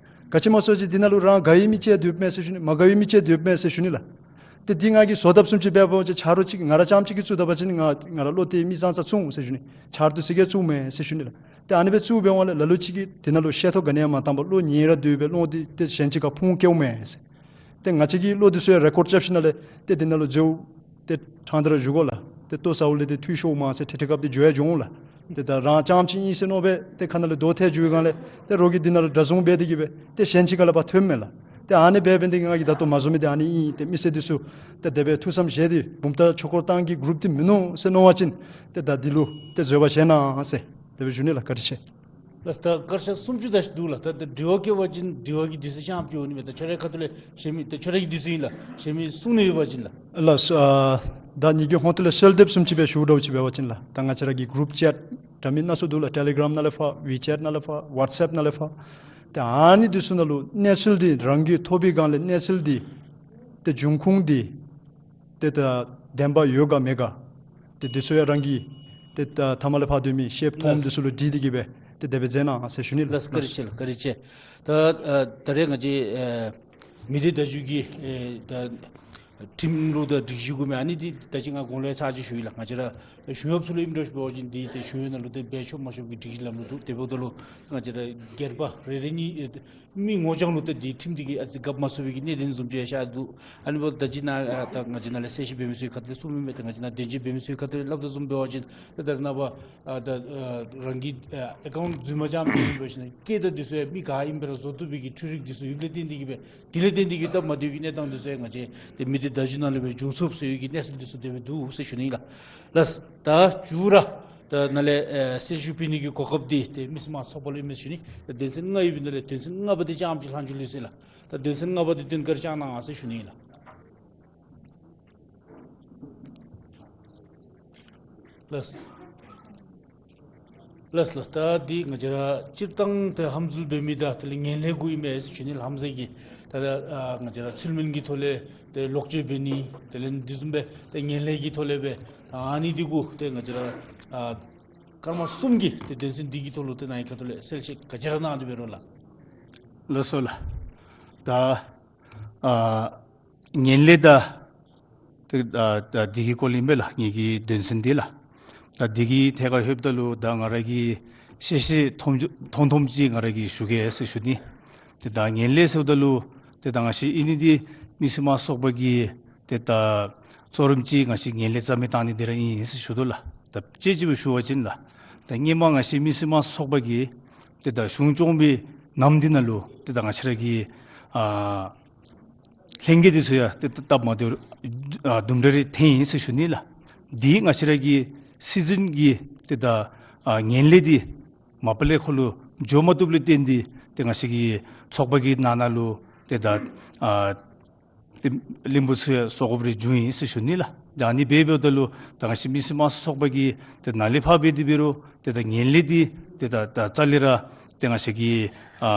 ག་ཅི་སྨོ་ཟེར་བ་ཅིན་འདི་ནང་ལུ་རང་དགའ་བའི་མི་ཅིག་སྡོདཔ་མས་ཟེར་ཞུ་ནི། མ་དགའ་བའི་མི་ཅིག་སྡོདཔ་མས་ཟེར་ཞུ་ནི་ལགས། ཏེ་འདི་ང་གིས་བཟོ་ཐབས་བཟུམ་ཅིག་འབད་བ་ཅིན་ཆ་རོགས་ཅིག་ང་ར་རྐྱངམ་གཅིག་གིས་བཙུགས་ད་པ་ཅིན་ང་ང་ར་བློ་གཏད་མི་ཙང་ཙང་བཙུགས་འོང་ཟེར་ཞུ་ནི། ཆ་རོགས་འདི་ཚུ་གིས་བཙུགསཔ་མས་ཟེར་ཞུ་ནི་ལགས། ཏེ་ཨ་ནི་སྦེ་བཙུགས་འབདཝ་ལས་ལ་ལུ་ཅིག་གིས་འདི་ནང་ལུ་ཤེས་ཐོག་ག་ནི་ཡང་མ་བཏང་པར་བློ་ཉེས་ར་སྡོད་སྦེ་བློ་འདི་ཏེ་གཞན་ཅིག་ཁར་ཕུང་བཀལཝ་མས་ཟེར། ཏེ་ང་བཅས་ཀྱི་བློ་འདི་ཚུ་ཡང་རེ་ཀོཌ་རྐྱབ་ཞིནམ་ལས་ཏེ་འདི་ནང་ལུ་འཛུལཝ་ཏེ་ཕྲང་སྟེ་ར་ཞུ་དགོ་ལགས། ཏེ་ལྟོ་ཟཝ་ལས་ཏེ་འཐུས་ཤོརཝ་མས་ཟེར་ཏེ་ཏེ་སྐབས་འདི་འགྱོ་ཡང་འགྱོ་འོང་ལགས། ཏེ་ད་རང་རྐྱངམ་ཅིག་ཨིན་ཟེར་མནོ་སྦེ་ཏེ་ཁ་ནང་ལས་དོ་ཐལ་འགྱོ་བའི་སྒང་ལས་ཏེ་རོགས་ཀྱིས་འདི་ནང་ལུ་གྲྭ་བཟུང་འབད་དེ་གི་སྦེ་ཏེ་གཞན་ཅིག་ཁ་ལས་ཕར་ཐོནམ་མས་ལགས། ཏེ་ཨ་ནི་འབད་འབད་ནི་དེ་གིས་ང་གིས་ད་ལྟོ་མ་བཟོ་མི་འདི་ཨ་ནི་ཨིན། ཏེ་མི་སེར་འདི་ཚུ་ཏེ་དེ་སྦེ་ཐུགས་བསམ་བཞེས་ཏེ་བུམ་ཐང་ཆོས་འཁོར་ཐང་གི་གུ་རུབ་འདི་མིན་ནུག་ཟེར་མནོ་བ་ཅིན་ཏེ་ད་འདི་ལུ་ཏེ་བཟོད་པ་བཞེས་གནང་ཟེར་དེ་སྦེ་ཞུ་ནི་ལགས། བཀའ་དྲིན་ཆེ། ལགས། ད་བཀའ་ཤག་སུམ་ཅུ་དེ་ཅིག་འདུག་ལགས། ད་ད་དྲི་བ་བཀོད་པ་ཅིན་དྲི་བ་གི་དུས་ཚོད་ཅིག་ཨ་ནེམ་ཅིག་འོང་ནི་མས། ད་ཁྱོད་རའི་ཁ་ཐུག་ལས་གཞན་མི་ད་ཁྱོད་རའི་གི་དུས་ཚོད་ཨིན་ལགས། གཞན་མི་གསུང་ནི་ཡོད་པ་ཅིན་ལགས། ལགས་སོ། ཨ་ད་ངེ་གི་ཧོངས་ཏོ་ལས་གསོལ་འདེབས་བཟུམ་ཅིག་སྦེ་ཞུ་འདྲཝ་ཅིག་འབད་བ་ཅིན་ལགས། ད་ང་བཅས་ར་གི་གུ་རུབ་ཅེཊ་འདྲ་མིན་སྣ་ཚོགས་འདུག་ལགས། ཊེ་ལི་གརམ་ནང་ལས་ཕར་ཝི་ཅེཊ་ནང་ལས་ཕར་ཝཊས་ཨེཔ་ནང་ལས་ཕར། ཏེ་ཨ་ནི་འདི་ཚུ་ནང་ལུ་གནས་ཚུལ་འདི་རང་གིས་ཐོབ་པའི་སྒང་ལས་གནས་ཚུལ་འདི་ཏེ་འབྱུང་ཁུངས་འདི་ཏེ་ད་བདེན་པ་ཡོད་ག་མེད་ག་ཏེ་འདི་ཚུ་ཡང་རང་གིས་ཏེ་ད་མཐའ་མ་ལས་ཕར་སྡོད་མི་ཤེསཔ་མཐོངམ་འདི་ཚུ་ལུ་དྲིས་ཏེ་གི་སྦེ་ཏེ་དེ་སྦེ་མཛད་གནང་ཟེར་ཞུ་ནི་ལགས། ལགས། བཀའ་དྲིན་ཆེ་ལགས། བཀའ་དྲིན་ཆེ། ད་ཨ་ད་རེས་ང་བཅས་ཨེ་མི་སྡེ་བརྡ་བརྒྱུད་ཀྱི་ཨེ་ད་ཁྲིམས་ལུགས་དང་སྒྲིག་གཞི་གུ་མི་ཨ་ནི་འདི་ད་ཅི་ང་གོང་ལས་ཚར་ཅིག་ཞུ་ཡི་ལགས། ང་བཅས་ར་ཞུ་ཡོདཔ་ཚུ་ལུ་ཨིནམ་འདྲཝ་ཅིག་འབད་བ་ཅིན་འདི་ཏེ་ཞུ་ཡོད་ནང་ལུ་ཏེ་འབད་ཆོག་མ་ཆོག་གི་སྒྲིག་གཞི་ལམ་ལུགས་འདུག། དེ་འབདཝ་ད་ལུ་ང་བཅས་ར་སྒེར་པ་རེ་རེ་གཉིས་ཨེ་མི་ངོ་རྐྱང་ལུ་ཏེ་འདི་ཁྲིམས་འདི་གིས་ཨ་ཙི་རྒཔོ་མ་ཚུད་པའི་གི་གནད་དོན་བཟུམ་ཅིག་ཡང་ཤར་འདུག། ཨ་ནི་འབདཝ་ད་ཅི་ནཱ་ཨ་ད་ང་བཅས་ནཱ་ལས་གསལ་བཤད་འབད་མི་ཚུ་གི་ཁ་ཐུག་ལས་གསུངམ་ཨིན་མས། ད་ང་བཅས་ནཱ་དོན་གཅོད་འབད་མི་ཚུ་གི་ཁ་ཐུག་ལས་སླབ་དོ་བཟུམ་འབད་བ་ཅིན་ཏེ་ད་ནངས་པ་ཨ་ད་ཨ་རང་གི་ཨ་ཨེ་ཀའུནཊ་རྫུན་མ་རྐྱངམ་ཅིག་ཨིན་པ་ཅིན་སྐད་བརྡ་འདི་ཚུ་ཡང་མི་ག་ཨིན་པ་ར་བཟོ་བཏུབ་པའི་གི་འཕྲུལ་རིག་འདི་ཚུ་ཡོདཔ་ལས་བརྟེན་ཏེ་གི་སྦེ་དེ་ལས་བརྟེན་ཏེ་གི་སྟབས་མ་བདེཝ་གི་གནས་སྟངས་འདི་ཚུ་ཡང་ང་བཅས་ཏེ་མི་སྡེ་བརྡ་བརྒྱུད་ནང་ལས་སྦེ་འབྱུང་ཚུགས་ཟེར་བའི་གི་གནས་ཚུལ་འདི་ཚུ་དེ་སྦེ་འདུག་ཟེར་ཞུ་ནི་ཨིན་ལགས། ལགས། ད་མཇུག་ར་ད་ནཱ་ལས་ཨེ་གསལ་ཞུ་ཕུལ་ནི་གི་གོ་སྐབས་འདི་ཏེ་མི་སེར་དམངས་ཚོགས་པ་ལུ་ཨིན་མས་ཟེར་ཞུ་ནི། ད་དོན་ཚན་ལྔ་ཡོད་པའི་ནང་ལས་དོན་ཚན་ལྔ་པ་འདི་རྐྱངམ་ཅིག་ལྷག་འགྱོ་ལུས་ཟེར་ལགས། ད་དོན་ཚན་ལྔ་པ་འདི་བཏོན་བཀའ་དྲིན་བསྐྱང་གནང་ཟེར་ཞུ་ནི་ཨིན་ལགས། ལགས། ལགས་ལགས། ད་འདི་ང་བཅས་ར་སྤྱིར་བཏང་ཏེ་ཧམ་འཛུལ་འབད་མི་དང་དེ་ལས་ངན་ལྷད་གུ་ཨིན་མས་ཟེར་ཞུ་ནི་ལགས། ཧམ་ཟེར་གྱི་ད་ད་ཨ་ང་བཅས་ར་ཚུལ་མིན་གྱི་ཐོག་ལས་ཏེ་ལོག་སྤྱོད་འབད་ནི་དེ་ལས་འདི་བཟུམ་སྦེ་ཏེ་ངན་ལྷད་ཀྱི་ཐོག་ལས་སྦེ་ཨ་ནི་འདི་གུ་ཏེ་ང་བཅས་ར་ཨ་སྐར་མ་གསུམ་གྱི་ཏེ་དོན་ཚན་འདི་གི་ཐོག་ལུ་ཏེ་ནཱ་གི་ཁ་ཐུག་ལས་གསལ་བཤད་ག་ཅི་ར་གནང་སྟེ་འབད་རུང་ལགས། ལགས་སོ་ལགས། ད་ཨ་ངན་ལྷད་དང་ཏེ་ཨ་ད་འདི་གི་སྐོར་ལས་ཨིན་པས་ལགས། ངེ་གི་དོན་ཚན་འདི་ལགས། ད་འདི་གི་ཐད་ཁར་ལྷོདཔ་ད་ལུ་ད་ང་ར་གིས་ཤེས་ཤེས་མཐོང་མཐོང་མཐོངམ་ཅིག་ང་ར་གིས་ཞུ་གེ་ཟེར་ཞུ་ནི། ཏེ་ད་ངན་ལྷད་ཟེརཝ་ད་ལུ་ཏེ་ད་ང་བཅས་ཨིན་ནི་འདི་མི་སེར་དམངས་ཚོགས་པ་གི་ཏེ་ད་གཙོ་རིམ་ཅིག་ང་བཅས་ངན་ལྷད་རྩ་མེད་བཏང་ནི་འདི་ར་ཨིན་ཟེར་ཞུ་དོ་ལགས། ད་དཔྱེ་ཅིག་སྦེ་ཞུ་བ་ཅིན་ལགས། ད་སྔོན་མ་ང་བཅས་མི་སེར་དམངས་ཚོགས་པ་གིས་ཏེ་ད་གཞུང་སྐྱོང་བའི་ནམ་འདི་ནང་ལུ་ཏེ་ད་ང་བཅས་ར་གི་ཨ་ལྷན་རྒྱས་འདི་ཚུ་ཡང་ཏེ་ད་སྟབས་མ་བདེཝ་ཨ་དུམ་གྲ་རེ་ཐོན་ཡི་ཟེར་ཞུ་ནི་ལགས། འདི་ང་བཅས་ར་གི་སྲིད་འཛིན་གྱི་ཏེ་ད་ཨ་ངན་ལྷད་འདི་མ་པ་ལས་ཁོ་ལུ་འགྱོ་མ་བཏུབ་ལས་བརྟེན་ཏེ་ཏེ་ང་བཅས་ཀྱི་ཚོགས་པ་གི་ནང་ན་ལུ་ཏེ་ད་ཨ་ཏེ་བློན་པོ་ཚུ་ཡང་སོར་དགོཔ་རེ་བྱུང་ཡི་ཟེར་ཞུ་ནི་ལགས། ད་ཨ་ནི་སྦེ་འབདཝ་ད་ལུ་ད་ང་བཅས་མི་སེར་དམངས་ཚོགས་པ་གིས་ཏེ་ནཱ་ལས་ཕར་འབད་དེ་འབད་རུང་ཏེ་ད་ངན་ལྷད་འདི་ཏེ་ད་ད་རྩ་ལས་ར་ཏེ་ང་བཅས་ཀྱི་ཨ་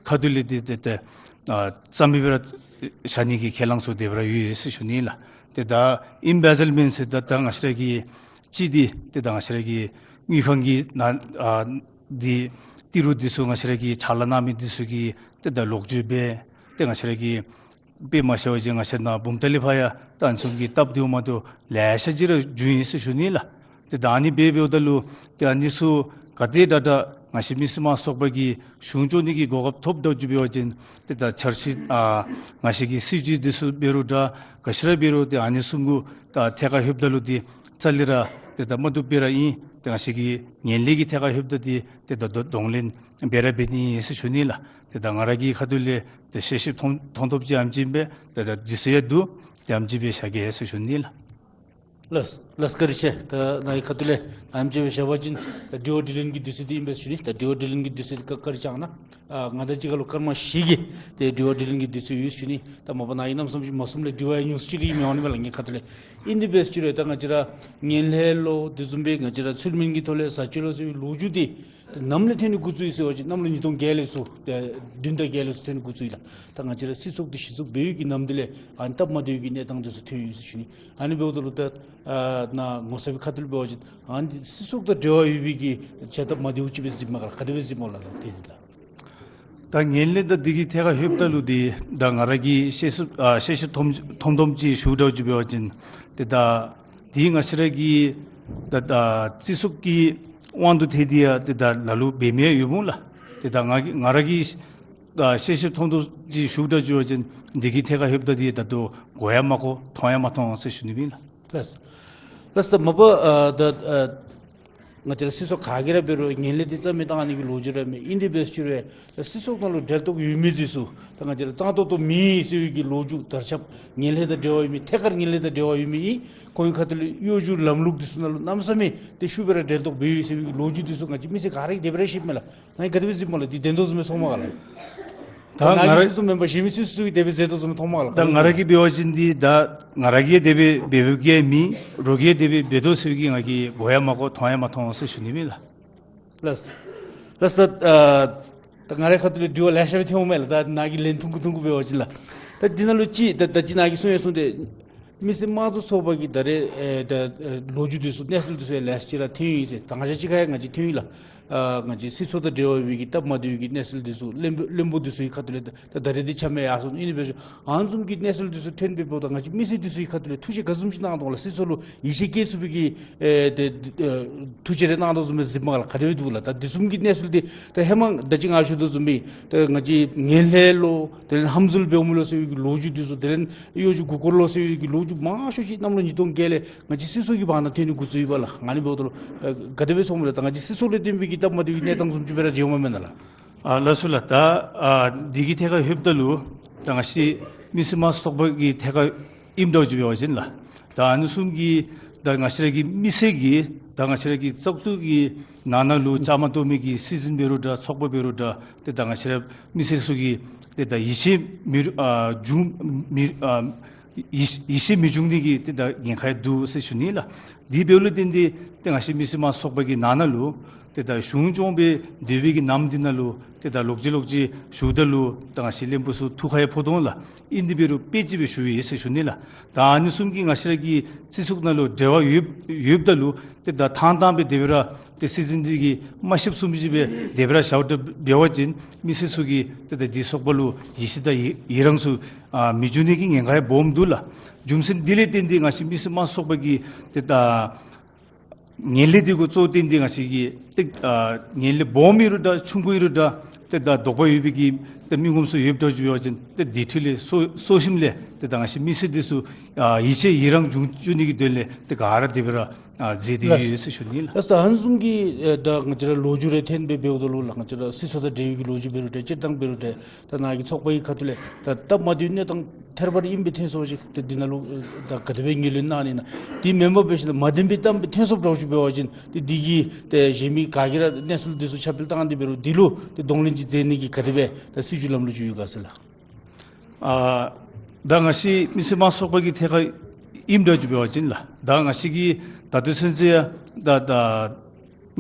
ཁ་ཐུག་ལས་འདི་ཏེ་ཏེ་ཨ་རྩ་མེད་སྦེ་ར་བཞག་ནི་གི་ཁས་བླངས་ཚུ་དེ་སྦེ་ར་ཡོད་ཡོད་ཟེར་ཞུ་ནི་ལགས། ཏེ་ད་ཨེམ་བེ་ཟལ་མེནཊ་ཟེར་ད་ད་ང་བཅས་ར་གི་ཅིག་འདི་ཏེ་ད་ང་བཅས་ར་གི་དངུལ་ཁང་གི་ནང་ཨ་འདི་ཏི་རུ་འདི་ཚུ་ང་བཅས་ར་གིས་ཕྱག་ལཱ་གནང་མི་འདི་ཚུ་གིས་ཏེ་ད་ལོག་སྤྱོད་འབད་ཏེ་ང་བཅས་ར་གི་དཔེ་མ་བཤད་པ་ཅིན་ང་བཅས་ནཱ་བུམ་ཐང་ལས་ཕར་ཡང་ད་ཨ་ནི་བཟུམ་གྱི་སྟབས་བདེཝ་མ་བདེཝ་ལེ་ཤ་ཅིག་ར་བྱུང་ཡི་ཟེར་ཞུ་ནི་ལགས། ཏེ་ད་ཨ་ནི་སྦེ་འབདཝ་ད་ལུ་ཏེ་ཨ་ནི་ཚུ་ག་དེ་དྲག་དྲག་ང་བཅས་མི་སེར་དམངས་ཚོགས་པ་གིས་གཞུང་སྐྱོང་ནི་གི་གོ་སྐབས་ཐོབ་འདྲཝ་ཅིག་འབད་བ་ཅིན་ཏེ་ད་འཆར་གཞི་ཨ་ང་བཅས་ཀྱི་སྲིད་བྱུས་འདི་ཚུ་འབད་རུང་འདྲ་ག་ཅི་ར་འབད་རུང་ཏེ་ཨ་ནི་ཚུ་གུ་ད་ཐད་ཁར་ལྷོདཔ་ད་ལུ་འདི་རྩ་ལས་ར་ཏེ་ད་མ་བཏུབ་སྦེ་ར་ཨིན། ཏེ་ང་བཅས་ཀྱི་ངན་ལྷད་ཀྱི་ཐད་ཁར་ལྷོདཔ་ད་འདི་ཏེ་ད་གདོང་ལེན་འབད་ར་འབད་ནི་ཨིན་ཟེར་ཞུ་ནི་ལགས། ཏེ་ད་ང་ར་གི་ཁ་ཐུག་ལས་ཏེ་ཤེས་ཤེས་མཐོང་མཐོང་མཐོངམ་ཅིག་ཨ་ནེམ་ཅིག་ཨིན་པས། ཏེ་ད་དུས་ཚོད་ཡང་འདུག། ཏེ་ཨ་ནེམ་ཅིག་སྦེ་བཞག་གེ་ཟེར་ཞུ་ནི་ལགས། ལགས་ལགས། བཀའ་དྲིན་ཆེ། ད་ནཱ་གི་ཁ་ཐུག་ལས་ཨ་ནེམ་ཅིག་སྦེ་བཞག་པ་ཅིན་ད་དྲི་བ་དྲིས་ལན་གྱི་དུས་ཚོད་འདི་ཨིན་པས་ཟེར་ཞུ་ནི། ད་དྲི་བ་དྲིས་ལན་གྱི་དུས་ཚོད་འདི་བཀའ་དྲིན་བསྐྱང་གནང་། ཨ་ང་དང་གཅིག་ཁར་ལུ་སྐར་མ་བཞི་གི་ཏེ་དྲི་བ་དྲིས་ལན་གྱི་དུས་ཚོད་ཡོད་ཟེར་ཞུ་ནི། ད་མ་པ་ནཱ་ཨིན་ནམ་བསམ་ཅིག་མ་གསུངམ་ལས་དྲི་བ་ཡང་ཉུང་སུ་ཅིག་ལས་མི་འོང་ནི་མས་ལགས། ངེའི་ཁ་ཐུག་ལས་ཨིན་དེ་སྦེ་ཟེར་ཞུ་རུང་ད་ང་བཅས་ར་ངན་ལྷད་ལོ་དེ་བཟུམ་སྦེ་ང་བཅས་ར་ཚུལ་མིན་གྱི་ཐོག་ལས་བཟའ་སྤྱོད་ལོ་ཟེར་བའི་ལོ་རྒྱུས་འདི་ཏེ་ནམ་ལས་ཐོན་ནི་འགོ་བཙུགས་ཡི་ཟེར་བ་ཅིན་གནམ་ལོ་ཉིས་སྟོང་བརྒྱད་ལས་ཚུར་ཏེ་བདུན་དང་བརྒྱད་ལས་ཚུར་ཐོན་ནི་འགོ་བཙུགས་ཡི་ལགས། ད་ང་བཅས་ར་སྲིད་ཚོགས་འདི་གཞི་བཙུགས་འབད་བའི་གི་ནམ་དེ་ལས་ཨ་ནི་སྟབས་མ་བདེ་བའི་གི་གནས་སྟངས་འདི་ཚུ་ཐོན་ཡོད་ཟེར་ཞུ་ནི། ཨ་ནི་འབདཝ་ད་ལུ་ད་ཨ་ནཱ་ངོ་ཚབ་ཀྱི་ཁ་ཐུག་ལས་འབད་བ་ཅིན་ཨ་ནི་སྲིད་ཚོགས་དང་འབྲེལ་བ་ཡོད་པའི་གི་བྱ་སྟབས་མ་བདེཝ་ཅིག་སྦེ་གཟིགསཔ་མས་ག་ར་ག་དེ་སྦེ་གཟིགསཔ་སྨོ་ལགས། ད་དེ་ཅིག་ལགས། ད་ངན་ལྷད་དང་འདི་གི་ཐད་ཁར་ལྷོདཔ་ད་ལུ་འདི་ད་ང་ར་གི་ཤེས་སུ་ཨ་ཤེས་སུ་མཐོང་མཐོང་མཐོངམ་ཅིག་ཞུ་འདྲཝ་ཅིག་འབད་བ་ཅིན་ཏེ་ད་འདི་ང་བཅས་ར་གི་ད་ད་སྲིད་ཚོགས་ཀྱི་དབང་དུ་ཐལ་ཏེ་ཡང་ཏེ་ད་ལ་ལུ་འབད་མི་ཡང་ཡོདཔ་འོང་ལགས། ཏེ་ད་ང་གི་ང་ར་གི་ད་ཤེས་སུ་མཐོང་མཐོངམ་ཅིག་ཞུ་འདྲཝ་ཅིག་འབད་བ་ཅིན་འདི་གི་ཐད་ཁར་ལྷོདཔ་ད་འདི་ད་ལྟོ་གོ་ཡང་མ་གོ་མཐོང་ཡང་མ་མཐོང་ཟེར་ཞུ་ནི་ཨིན་ལགས། ལགས། ལགས། ད་མ་པ་ཨ་ད་ཨ་ ང་བཅས་ར་སྲིད་ཚོགས་ག་གིས་ར་འབད་རུང་ངན་ལྷད་འདི་རྩ་མེད་བཏང་ནི་གི་ལོ་རྒྱུས་ར་མེད། ཨིན་དེ་འབད་ཟེར་རུང་ད་སྲིད་ཚོགས་ནང་ལུ་འབྲེལ་གཏོགས་ཡོད་མི་འདི་ཚུ་ད་ང་བཅས་ར་གཙང་ཏོག་ཏོ་མེད་ཟེར་བའི་གི་ལོ་རྒྱུས་དར་ཁྱབ། ངན་ལྷད་དང་འབྲེལ་བ་ཡོད་མི་ཐད་ཀར་ངན་ལྷད་དང་འབྲེལ་བ་ཡོད་མི་ཨིན། ཁོང་གི་ཁ་ཐུག་ལས་གཡོ་སྒྱུ་ལམ་ལུགས་འདི་ཚུ་ནང་ལུ་གནམ་མེད་ས་མེད་ཏེ་ཤུགས་སྦེ་ར་འབྲེལ་གཏོགས་འབད་ཡོད་ཟེར་བའི་གི་ལོ་རྒྱུས་འདི་ཚུ་ང་བཅས་མི་སེར་ག་ར་གིས་དེ་སྦེ་ར་ཤེསཔ་མས་ལགས། ང་གིས་ག་དེ་སྦེ་གཟིགསཔ་སྨོ་ལགས། འདི་བདེན་དོ་བཟུམ་སྦེ་མཐོངམ་མས་ག་ལགས། ད་ང་ར་ང་གིས་སྲིད་ཚོགས་མེན་པར་གཞན་མི་སྲིད་ཚོགས་ཀྱིས་དེ་སྦེ་མཛད་དོ་བཟུམ་སྦེ་མཐོངམ་མས་ག་ལགས། ད་ང་ར་གིས་འབད་བ་ཅིན་འདི་ད་ང་ར་གིས་དེ་སྦེ་འབད་འབདཝ་ག་ཡང་མེད། རོགས་ཀྱིས་དེ་སྦེ་འབད་དོ་ཟེར་བའི་གི་ང་གིས་གོ་ཡང་མ་གོ་མཐོང་ཡང་མ་མཐོང་ཟེར་ཞུ་ནི་མས་ལགས། ལགས། ལགས་ད་ཨ་ད་ང་རའི་ཁ་ཐུག་ལས་དྲི་བ་ལེ་ཤ་སྦེ་ཐོནམ་མས་ལགས། ད་ནཱ་གིས་ལན་ཐུང་ཀུ་ཐུང་ཀུ་འབད་བ་ཅིན་ལགས། ད་འདི་ནང་ལུ་ཅིག་ད་ད་ཅི་ནཱ་གིས་གསུངས་ཡང་གསུངས་ཏེ་མི་སེར་དམངས་གཙོ་ཚོགས་པ་གི་ད་རེས་ཨེ་ད་ཨེ་ལོ་རྒྱུས་འདི་ཚུ་གནས་ཚུལ་འདི་ཚུ་ཡང་ལེ་ཤ་ཅིག་ར་ཐོན་ཡི་ཟེར། ད་ང་བཅས་ཅིག་ཁར་ཡང་ང་བཅས་ཐོན་ཡི་ལགས། ཨ་ང་བཅས་སྲིད་ཚོགས་དང་འབྲེལ་བ་ཡོད་པའི་གི་སྟབས་མ་བདེ་བའི་གི་གནས་ཚུལ་འདི་ཚུ་བློན་པོ་བློན་པོ་འདི་ཚུ་གི་ཁ་ཐུག་ལས་ད་ད་རེས་འདི་ཆ་མེད་ཡར་སོང་ཨིན་པས། ཨ་ནི་བཟུམ་གྱི་གནས་ཚུལ་འདི་ཚུ་ཐོན་པའི་འབདཝ་ད་ང་བཅས་མི་སེར་འདི་ཚུ་གི་ཁ་ཐུག་ལས་ཐུགས་བཞེད་ག་བཟུམ་ཅིག་གནང་དོ་ལགས། སྲིད་ཚོགས་ལུ་ཡིད་ཆེས་བསྐྱེད་ཚུགས་པའི་གི་ཨེ་ཏེ་ཨེ་ཐུགས་བཞེད་རེ་གནང་དོ་བཟུམ་སྦེ་གཟིགསཔ་མས་ག་ལགས། ག་དེ་སྦེ་འདུག་ལགས། ད་འདི་བཟུམ་གྱི་གནས་ཚུལ་འདི་ད་ཧེ་མ་ད་ཅི་ང་ཞུ་དོ་བཟུམ་སྦེ་ད་ང་བཅས་ངན་ལྷད་ལོ་དེ་ལས་ཧམ་འཛུལ་འབདཝ་མས་ལོ་ཟེར་བའི་གི་ལོ་རྒྱུས་འདི་ཚུ་དེ་ལས་གཡོ་སྒྱུ་མགུ་སྐོར་ལོ་ཟེར་བའི་གི་ལོ་རྒྱུས་མང་ཤོས་ཅིག་གནམ་ལོ་ཉིས་སྟོང་བརྒྱད་ལས་ང་བཅས་སྲིད་ཚོགས་ཀྱི་བར་ན་ཐོན་ནི་འགོ་བཙུགས་ཡི་པ་ལགས། ཨ་ནི་འབདཝ་ད་ལུ་ཨེ་ག་དེ་སྦེ་སོང་མས་ལགས། ད་ང་བཅས་སྲིད་ཚོགས་ལས་བརྟེན་པའི་གི་སྟབས་མ་བདེ་བའི་གནས་སྟངས་བཟུམ་ཅིག་སྦེ་ར་མཇལཝ་མས་མེན་ན་ལགས། ཨ་ལགས་སོ་ལགས། ད་ཨ་འདི་གི་ཐད་ཁར་ལྷོདཔ་ད་ལུ་ད་ང་བཅས་མི་སེར་དམངས་གཙོ་ཚོགས་པ་གི་ཐད་ཁར་ཨིནམ་འདྲཝ་ཅིག་འབད་བ་ཅིན་ལགས། ད་ཨ་ནི་བཟུམ་གྱི་ད་ང་བཅས་ར་གི་མི་སེར་གྱི་ད་ང་བཅས་ར་གི་བཙག་འཐུ་གི་ནང་ན་ལུ་བཅའ་མར་གཏོགས་མི་གི་སྲིད་འཛིན་འབད་རུང་འདྲ་ཚོགས་པ་འབད་རུང་འདྲ་ཏེ་ད་ང་བཅས་ར་མི་སེར་ཚུ་གིས་ཏེ་ད་ཡིད་ཆེས་མི་རུང་ཨ་འབྱུང་མི་ཨ་ཡིད་ཡིད་ཆེས་མི་འབྱུང་ནི་གི་ཏེ་ད་ཉེན་ཁ་ཡང་འདུག་ཟེར་ཞུ་ནི་ལགས། དེ་འབདཝ་ལས་བརྟེན་ཏེ་ཏེ་ང་བཅས་མི་སེར་དམངས་གཙོ་ཚོགས་པ་གི་ནང་ན་ལུ་ཏེ་ད་གཞུང་སྐྱོང་སྦེ་སྡོད་པའི་གི་ནམ་འདི་ནང་ལུ་ཏེ་ད་ལོག་ཅི་ལོག་ཅི་ཞུཝ་ད་ལུ་ད་ང་བཅས་བློན་པོ་ཚུ་ཐུགས་ཁར་ཡང་ཕོག་དོ་ལགས། ཨིན་དེ་འབད་རུང་དཔེ་ཅིག་སྦེ་ཞུ་ཡི་ཟེར་ཞུ་ནི་ལགས། ད་ཨ་ནི་བཟུམ་གྱི་ང་བཅས་ར་གི་སྤྱི་ཚོགས་ནང་ལུ་འབྲེལ་བ་ཡོད་ཡོདཔ་ད་ལུ་ཏེ་ད་ཐང་ཐང་སྦེ་དེ་སྦེ་ར་ཏེ་སྲིད་འཛིན་འདི་གིས་མ་ཤེསཔ་བཟུམ་ཅིག་སྦེ་དེ་སྦེ་ར་བཞག་སྟེ་འབད་བ་ཅིན་མི་སེར་ཚུ་གིས་ཏེ་ད་འདི་ཚོགས་པ་ལུ་ཡིད་ཆེས་དང་ཡི་ཡི་རངས་ཚུ་ཨ་མི་འབྱུང་ནི་གི་ཉེན་ཁ་ཡང་སྦོམ་འདུག་ལགས། རྒྱུ་མཚན་འདི་ལས་བརྟེན་ཏེ་ང་བཅས་མི་སེར་དམངས་གཙོ་ཚོགས་པ་གིས་ཏེ་ད་ངན་ལྷད་འདི་གུ་གཙོ་བོ་བཏོན་ཏེ་ང་བཅས་ཀྱིས་ཏེ་ཨ་ངན་ལྷད་སྦོམ་ཨིན་རུང་འདྲ་ཆུང་ཀུ་ཨིན་རུང་འདྲ་ཏེ་ད་དོགས་པ་ཡོད་པའི་གི་ཏེ་མི་ངོམ་ཚུ་ཡོདཔ་འདྲཝ་ཅིག་འབད་བ་ཅིན་ཏེ་དེ་འཕྲོ་ལས་གསོ་གསོ་ཞིནམ་ལས་ཏེ་ད་ང་བཅས་མི་སེར་འདི་ཚུ་ཨ་ཡིད་ཆེས་ཡི་རངས་འབྱུང་བཅུག་ནི་གི་དོན་ལས་ཏེ་ག་ར་དེ་སྦེ་ར་ཨ་མཛད་དེ་ཡོད་ཟེར་ཞུ་ནི་ལགས། ལགས་སོ། ཨ་ནི་བཟུམ་གྱི་ཨེ་ད་ང་བཅས་ར་ལོ་རྒྱུས་རེ་ཐོན་སྦེ་འབདཝ་ད་ལུ་ལགས། ང་བཅས་ར་སྲིད་ཚོགས་དང་འབྲེལ་བའི་གི་ལོ་རྒྱུས་འབད་རུང་འདྲ་སྤྱིར་བཏང་འབད་རུང་འདྲ་ད་ནཱ་གི་ཚོགས་པ་གི་ཁ་ཐུག་ལས་ད་སྟབས་མ་བདེ་བའི་གནས་སྟངས་ཐེར་པ་རེ་ཨིནམ་སྦེ་ཐོན་སོང་ཅི། ཏེ་འདི་ནང་ལུ་ད་ག་དེ་སྦེ་ངོས་ལེན་གནང་ནི་ན། དེ་མེན་པར་འབད་ཞིནམ་ལས་མ་བདེན་པའི་གཏམ་སྦེ་ཐོན་སོངམ་འདྲཝ་ཅིག་འབད་བ་ཅིན་ཏེ་འདི་གིས་ཏེ་གཞན་མི་ག་གིས་ར་གནས་ཚུལ་འདི་ཚུ་ཁྱབ་སྤེལ་བཏང་སྟེ་འབད་རུང་འདི་ལུ་ཏེ་གདོང་ལེན་ཅིག་མཛད་ནི་གི་ག་དེ་སྦེ་ད་སྲིད་བྱུས་ལམ་ལུགས་ཅིག་ཡོད་ག་ཟེར་ལགས། ཨ་ད་ང་བཅས་མི་སེར་དམངས་གཙོ་ཚོགས་པ་གི་ཐད་ཁར་ཨིནམ་འདྲཝ་ཅིག་འབད་བ་ཅིན་ལགས། ད་ང་བཅས་ཀྱིས་ད་ལྟོ་ཚུན་ཚོད་ཡང་ད་ད་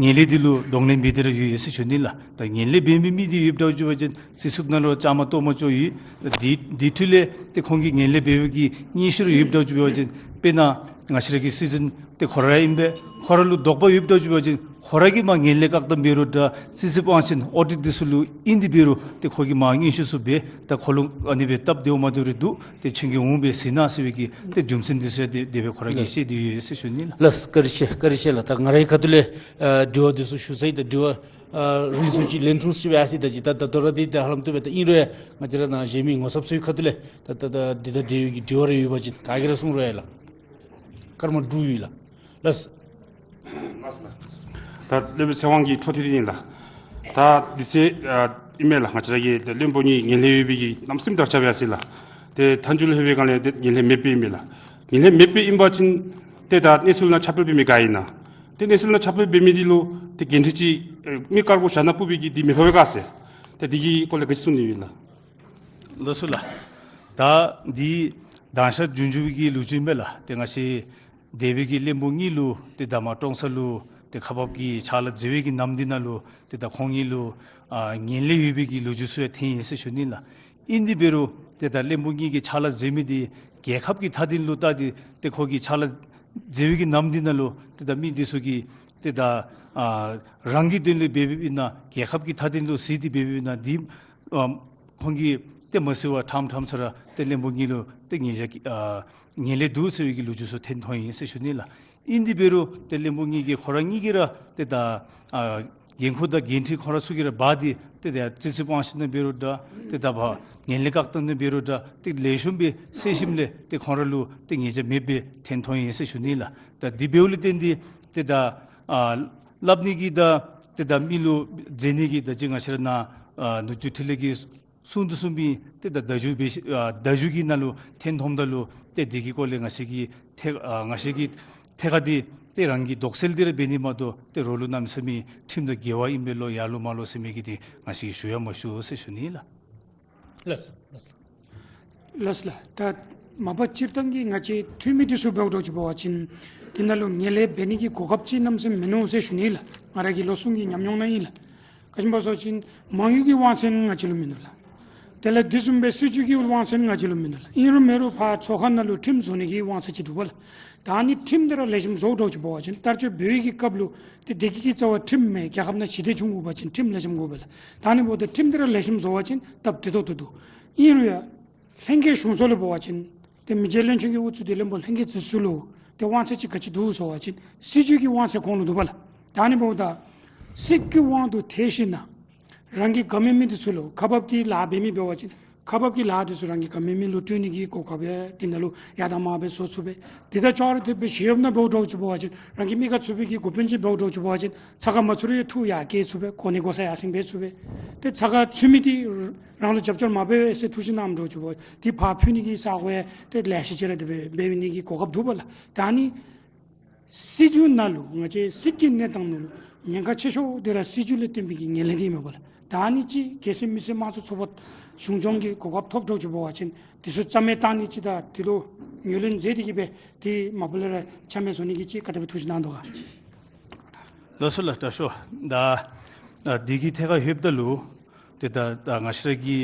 ངན་ལྷད་འདི་ལུ་གདོང་ལེན་འབད་དེ་ར་ཡོད་ཡོད་ཟེར་ཞུ་ནི་ལགས། ད་ངན་ལྷད་འབད་མི་མི་འདི་ཡོདཔ་འདྲཝ་ཅིག་འབད་བ་ཅིན་སྲིད་ཚོགས་ནང་ལུ་བཅའ་མར་གཏོགས་མ་བཅུག་ཡོད། དེ་དེ་འཕྲོ་ལས་ཏེ་ཁོང་གིས་ངན་ལྷད་འབད་བའི་གི་སྙན་ཞུ་རེ་ཡོདཔ་འདྲཝ་ཅིག་འབད་བ་ཅིན་དཔེར་ན་ང་བཅས་ར་གི་སྲིད་འཛིན་ཏེ་ཁོ་ར་ཨིན་པས། ཁོ་ར་ལུ་དོགས་པ་ཡོདཔ་འདྲཝ་ཅིག་འབད་བ་ཅིན་ཁོ་ར་གིས་མར་ངན་ལྷད་བཀག་སྡོམ་འབད་རུང་འདྲ་རྩིས་རྩིསཔ་དབང་ཆེན་ཨོ་ཌིཊ་འདི་ཚུ་ལུ་ཨིན་ཏེ་འབད་རུང་ཏེ་ཁོ་གིས་མར་སྙན་ཞུ་ཚུ་འབད། ད་ཁོ་ལུ་ཨ་ནི་སྦེ་སྟབས་བདེཝ་མ་བདེཝ་རེ་འདུག། ཏེ་ཁྱོད་ཀྱིས་འོང་སྦེ་གཟིགས་གནང་ཟེར་བའི་གི་ཏེ་རྒྱུ་མཚན་འདི་ཚུ་ཡང་དེ་དེ་སྦེ་ཁོ་ར་གིས་ལགས། བཤད་དེ་ཡོད་ཟེར་ཞུ་ནི་ལགས། ལགས་བཀའ་དྲིན་ཆེ་བཀའ་དྲིན་ཆེ་ལགས། ད་ང་རའི་ཁ་ཐུག་ལས་ཨ་དྲི་བ་འདི་ཚུ་ཞུ་ཚར་ཡི། ད་དྲི་བ་ཨ་རིང་སུ་ཅིག་ལན་ཐུང་སུ་ཅིག་སྦེ་ཡར་སོང་ཡི། ད་ཅི་ད་ད་ལྟོ་ར་འདི་ད་ཧ་ལམ་བཏུབ་པས། ད་ཨིན་རུང་ཡང་ང་བཅས་ར་ནཱ་གཞན་མི་ངོ་ཚབ་ཚུའི་ཁ་ཐུག་ལས་ད་ད་ད་འདི་དང་འབྲེལ་བའི་གི་དྲི་བ་རེ་ཡོད་པ་ཅིན་ག་གིས་ར་གསུང་རུང་ཡ་ལགས། སྐར་མ་དྲུག་ཡོད་ལགས། ལགས། ད་བློན་པོ་ཚེ་དབང་གི་འཕྲོ་མཐུད་དེ་ཨིན་ལགས། ད་དུས་ཚོད་ཨ་ཨིན་མས་ལགས། ང་བཅས་ར་གི་ཏེ་བློན་པོ་གཉིས་ངན་ལྷད་ཡོད་པའི་གི་གནམ་མེད་ས་མེད་དར་ཁྱབ་ཡར་སོ་ཡི་ལགས། ཏེ་མཐའ་མཇུག་ལུ་ལྷོད་པའི་སྒང་ལས་ཏེ་ངན་ལྷད་མེདཔ་ཨིན་མས་ལགས། ངན་ལྷད་མེདཔ་ཨིན་པ་ཅིན་ཏེ་ད་གནས་ཚུལ་ནང་ཁྱབ་སྤེལ་འབད་མི་ག་ཨིན་ན། ཏེ་གནས་ཚུལ་ནང་ཁྱབ་སྤེལ་འབད་མི་འདི་ལུ་ཏེ་འགན་འཁྲི་ཅིག་ཨེ་མི་དཀར་པོ་ཞག་ནང་སྤུབ་པའི་གི་འདི་མི་ཕོག་པས་ག་ཟེར། ཏེ་འདི་གི་སྐོར་ལས་ག་ཅི་གསུང་ནི་ཡོད་ལགས། ལགས་སོ་ལགས། ད་འདི་དང་ཤ་རྒྱུན་འཇུག་གི་ལོ་རྒྱུས་ཨིན་པས་ལགས། ཏེ་ང་བཅས་འདས་པའི་གི་བློན་པོ་གཉིས་ལུ་ཏེ་ད་མར་ཀྲོང་གསར་ལུ་ཏེ་ཁག་འབག་གི་ཕྱག་ལཱ་མཛད་པའི་གི་ནམ་འདི་ནང་ལུ་ཏེ་ད་ཁོང་གཉིས་ལུ་ཨ་ངན་ལྷད་ཡོད་པའི་གི་ལོ་རྒྱུས་ཚུ་ཡང་ཐོན་ཡི་ཟེར་ཞུ་ནི་ལགས། ཨིན་དེ་འབད་རུང་ཏེ་ད་བློན་པོ་གཉིས་ཀྱིས་ཕྱག་ལཱ་མཛད་མི་འདི་རྒྱལ་ཁབ་ཀྱི་མཐའ་དོན་ལུ་བལྟ་སྟེ་ཏེ་ཁོ་གིས་ཕྱག་ལཱ་མཛད་པའི་གི་ནམ་འདི་ནང་ལུ་ཏེ་ད་མི་འདི་ཚུ་གིས་ཏེ་ད་ཨ་རང་གི་དོན་ལུ་འབད་འབདཝ་ཨིན་ན་རྒྱལ་ཁབ་ཀྱི་མཐའ་དོན་ལུ་གཟིགས་ཏེ་འབད་འབདཝ་ཨིན་ན་འདི་ཨ་ཁོང་གིས་ཏེ་མ་གཟིགས་པར་ཕྲང་ཕྲང་ས་ར་ཏེ་བློན་པོ་གཉིས་ལུ་ཏེ་ཉེས་ཆད་ཨ་ངན་ལྷད་འདུག་ཟེར་བའི་གི་ལོ་རྒྱུས་ཚུ་ཐོན་ཐོན་ཡི་ཟེར་ཞུ་ནི་ལགས། ཨིན་དེ་འབད་རུང་ཏེ་བློན་པོ་གཉིས་ཀྱིས་ཁོ་ར་གཉིས་ཀྱིས་ར་ཏེ་ད་ཨ་འགན་ཁུར་དང་འགན་འཁྲི་ཁོ་ར་ཚུ་གིས་ར་འབག་སྟེ་ཏེ་ད་རྩིས་རྩིསཔ་དབང་ཆེན་ནང་འབད་རུང་འདྲ་ཏེ་ད་ཕར་ངན་ལྷད་བཀག་སྡོམ་ནང་འབད་རུང་འདྲ་ཏེ་ལེགས་ཤོམ་སྦེ་སེལ་ཞིནམ་ལས་ཏེ་ཁོང་ར་ལུ་ཏེ་ཉེས་ཆད་མེདཔ་སྦེ་ཐོན་ཐོན་ཡི་ཟེར་ཞུ་ནི་ལགས། ད་འདི་འབདཝ་ལས་བརྟེན་ཏེ་ཏེ་ད་ཨ་ སླབ་ནི་གི་དང་ཏེ་ད་མི་ལུ་མཛད་ནི་གི་ད་ཅི་ང་བཅས་ར་ནཱ་ཨ་ནུ་གཅུང་འཕྲིན་ལས་ཀྱིས་གསུང་དོ་གསུངམ་ཨིན། ཏེ་ད་བརྡ་བརྒྱུད་འབད་ཞིནམ་ཨ་བརྡ་བརྒྱུད་ཀྱི་ནང་ལུ་ཐོན་འཐོནམ་ད་ལུ་ཏེ་འདི་གི་སྐོར་ལས་ང་བཅས་ཀྱི་ཐད་ཨ་ང་བཅས་ཀྱི་ཐད་ཁར་འདི་ཏེ་རང་གི་དོགས་སེལ་འདི་ར་འབད་ནི་མ་གཏོགས་ཏེ་རོགས་ལུ་གནམ་མེད་ས་མེད་ཁྲིམས་དང་འགལ་བ་ཨིན་པས་ལོ་ཡར་ལོ་མར་ལོ་ཟེར་མི་གི་འདི་ང་བཅས་ཀྱིས་ཞུ་ཡང་མ་ཞུ་ཟེར་ཞུ་ནི་ལགས། ལགས་སོ། ལགས་སོ། ལགས་སོ་ལགས། ད་མ་པ་སྤྱིར་བཏང་གི་ང་བཅས་འཐུས་མི་འདི་ཚུ་འབདཝ་འདྲཝ་ཅིག་འབད་བ་ཅིན་འདི་ནང་ལུ་ངན་ལྷད་འབད་ནི་གི་གོ་སྐབས་ཅིག་གནམ་མེད་ས་མེད་མིན་ནུག་ཟེར་ཞུ་ནི་ལགས། ང་ར་གི་ལོ་གསུམ་གྱི་ཉམས་མྱོང་ནང་ཨིན་ལགས། ག་ཅི་སྨོ་ཟེར་བ་ཅིན་མང་ཡུལ་གྱི་དབང་ཚད་ང་བཅས་ལུ་མིན་ནུག་ལགས། དེ་ལས་དེ་བཟུམ་སྦེ་སྲིད་བྱུས་ཀྱི་དབང་ཚད་ང་བཅས་ལུ་མིན་ནུག་ལགས། ཨིན་རུང་མེན་རུང་ཕར་ཚོགས་ཁང་ནང་ལུ་ཁྲིམས་བཟོ་ནི་གི་དབང་ཚད་ཅིག་འདུག་པ་ལགས། ད་ནི་ཁྲིམས་འདི་ར་ལེགས་ཤོམ་བཟོཝ་འདྲཝ་ཅིག་འབད་བ་ཅིན་བསྟར་སྤྱོད་འབད་བའི་གི་སྐབས་ལུ་ཏེ་དེ་གི་གི་རྩ་བ་ཁྲིམས་མས། རྒྱལ་ཁབ་ནང་ཞི་བདེ་འབྱུང་དགོ་པ་ཅིན་ཁྲིམས་ལེགས་ཤོམ་དགོ་པས་ལགས། ད་ནི་འབདཝ་ད་ཁྲིམས་འདི་ར་ལེགས་ཤོམ་བཟོ་བ་ཅིན་སྟབས་བདེ་ཏོག་ཏོ་འདུག། ཨིན་རུང་ཡང་ལྷན་རྒྱས་གཞུང་ཚོགས་ལུ་འབད་བ་ཅིན་ཏེ་མི་རྗེ་བློན་ཆེན་གྱི་དབུ་གཙོས་ཏེ་བློན་པོ་ལྷན་རྒྱས་འདི་ཚུ་ལུ་ཏེ་དབང་ཚད་ཅིག་ག་ཅི་འདུག་ཟེར་བ་ཅིན་སྲིད་བྱུས་ཀྱི་དབང་ཚད་ཁོང་ལུ་འདུག་པ་ལགས། ད་ནི་འབདཝ་ད་སྲིད་ཀྱི་དབང་དུ་ཐལ་ཞིནམ་ལས་རང་གི་དགའ་མི་མི་འདི་ཚུ་ལུ་ཁག་འབག་གི་ལཱ་འབད་མི་འབད་བ་ཅིན་ཁག་འབག་གི་ལཱ་འདི་ཚུ་རང་གི་དགའ་མི་མི་ལུ་སྤྲོད་ནི་གི་གོ་སྐབས་ཡང་འདི་ནང་ལུ་ཡར་དང་མར་སྦེ་བཟོ་ཚུགས་པས། དེ་དང་ཅོག་ར་འཐདཔ་སྦེ་ཞི་གཡོགཔ་ནང་འབདཝ་འདྲཝ་ཅིག་འབད་བ་ཅིན་རང་གི་མི་ཁ་ཚུད་པའི་གི་འགོ་དཔོན་ཅིག་འབདཝ་འདྲཝ་ཅིག་འབད་བ་ཅིན་ཚ་ཁ་མ་ཚུད་རུང་ཡང་ཐུགས་ཡར་བཀལ་ཚུགས་པས། གོ་གནས་གོ་ས་ཡར་སེང་འབད་ཚུགས་པས། ཏེ་ཚ་ཁ་ཚུད་མི་འདི་རང་ལུ་རྒྱབ་སྐྱོར་མ་འབད་བས་ཟེར་ཐུགས་ཞིབ་གནངམ་འདྲཝ་ཅིག་འབད་བ་ཅིན་འདི་ཕར་ཕུད་ནི་གི་ས་གོ་ཡང་ཏེ་ལེ་ཤ་ཅིག་ར་དེ་སྦེ་འབད་ནི་གི་གོ་སྐབས་འདུག་པ་ལགས། ད་ནི་སྲིད་བྱུས་ནང་ལུ་ང་བཅས་སྲིད་ཀྱི་གནས་སྟངས་ནང་ལུ་ཉེན་ཁ་ཆེ་ཤོས་འདི་ར་སྲིད་བྱུས་ལས་བརྟེན་པའི་གི་ངན་ལྷད་འདི་མས་པ་ལགས། ད་ནི་ཅིག་གལ་སྲིད་མི་སེར་དམངས་གཙོའི་ཚོགས་པ་གཞུང་སྐྱོང་གི་གོ་སྐབས་ཐོབ་འདྲཝ་ཅིག་འབད་བ་ཅིན་འདི་ཚུ་རྩ་མེད་བཏང་ནི་ཅིག་དང་འདི་ལུ་ངོས་ལེན་མཛད་དེ་གི་སྦེ་འདི་མ་པ་ལས་ར་ཆ་མེད་བཟོ་ནི་གི་ཅིག་ག་དེ་སྦེ་ཐུགས་ཞིབ་གནང་དོ་ག། ལགས་སོ་ལགས། དྲག་ཤོས། ད་ཨ་འདི་གི་ཐད་ཁར་ལྷོདཔ་ད་ལུ་ཏེ་ད་ད་ང་བཅས་ར་གི་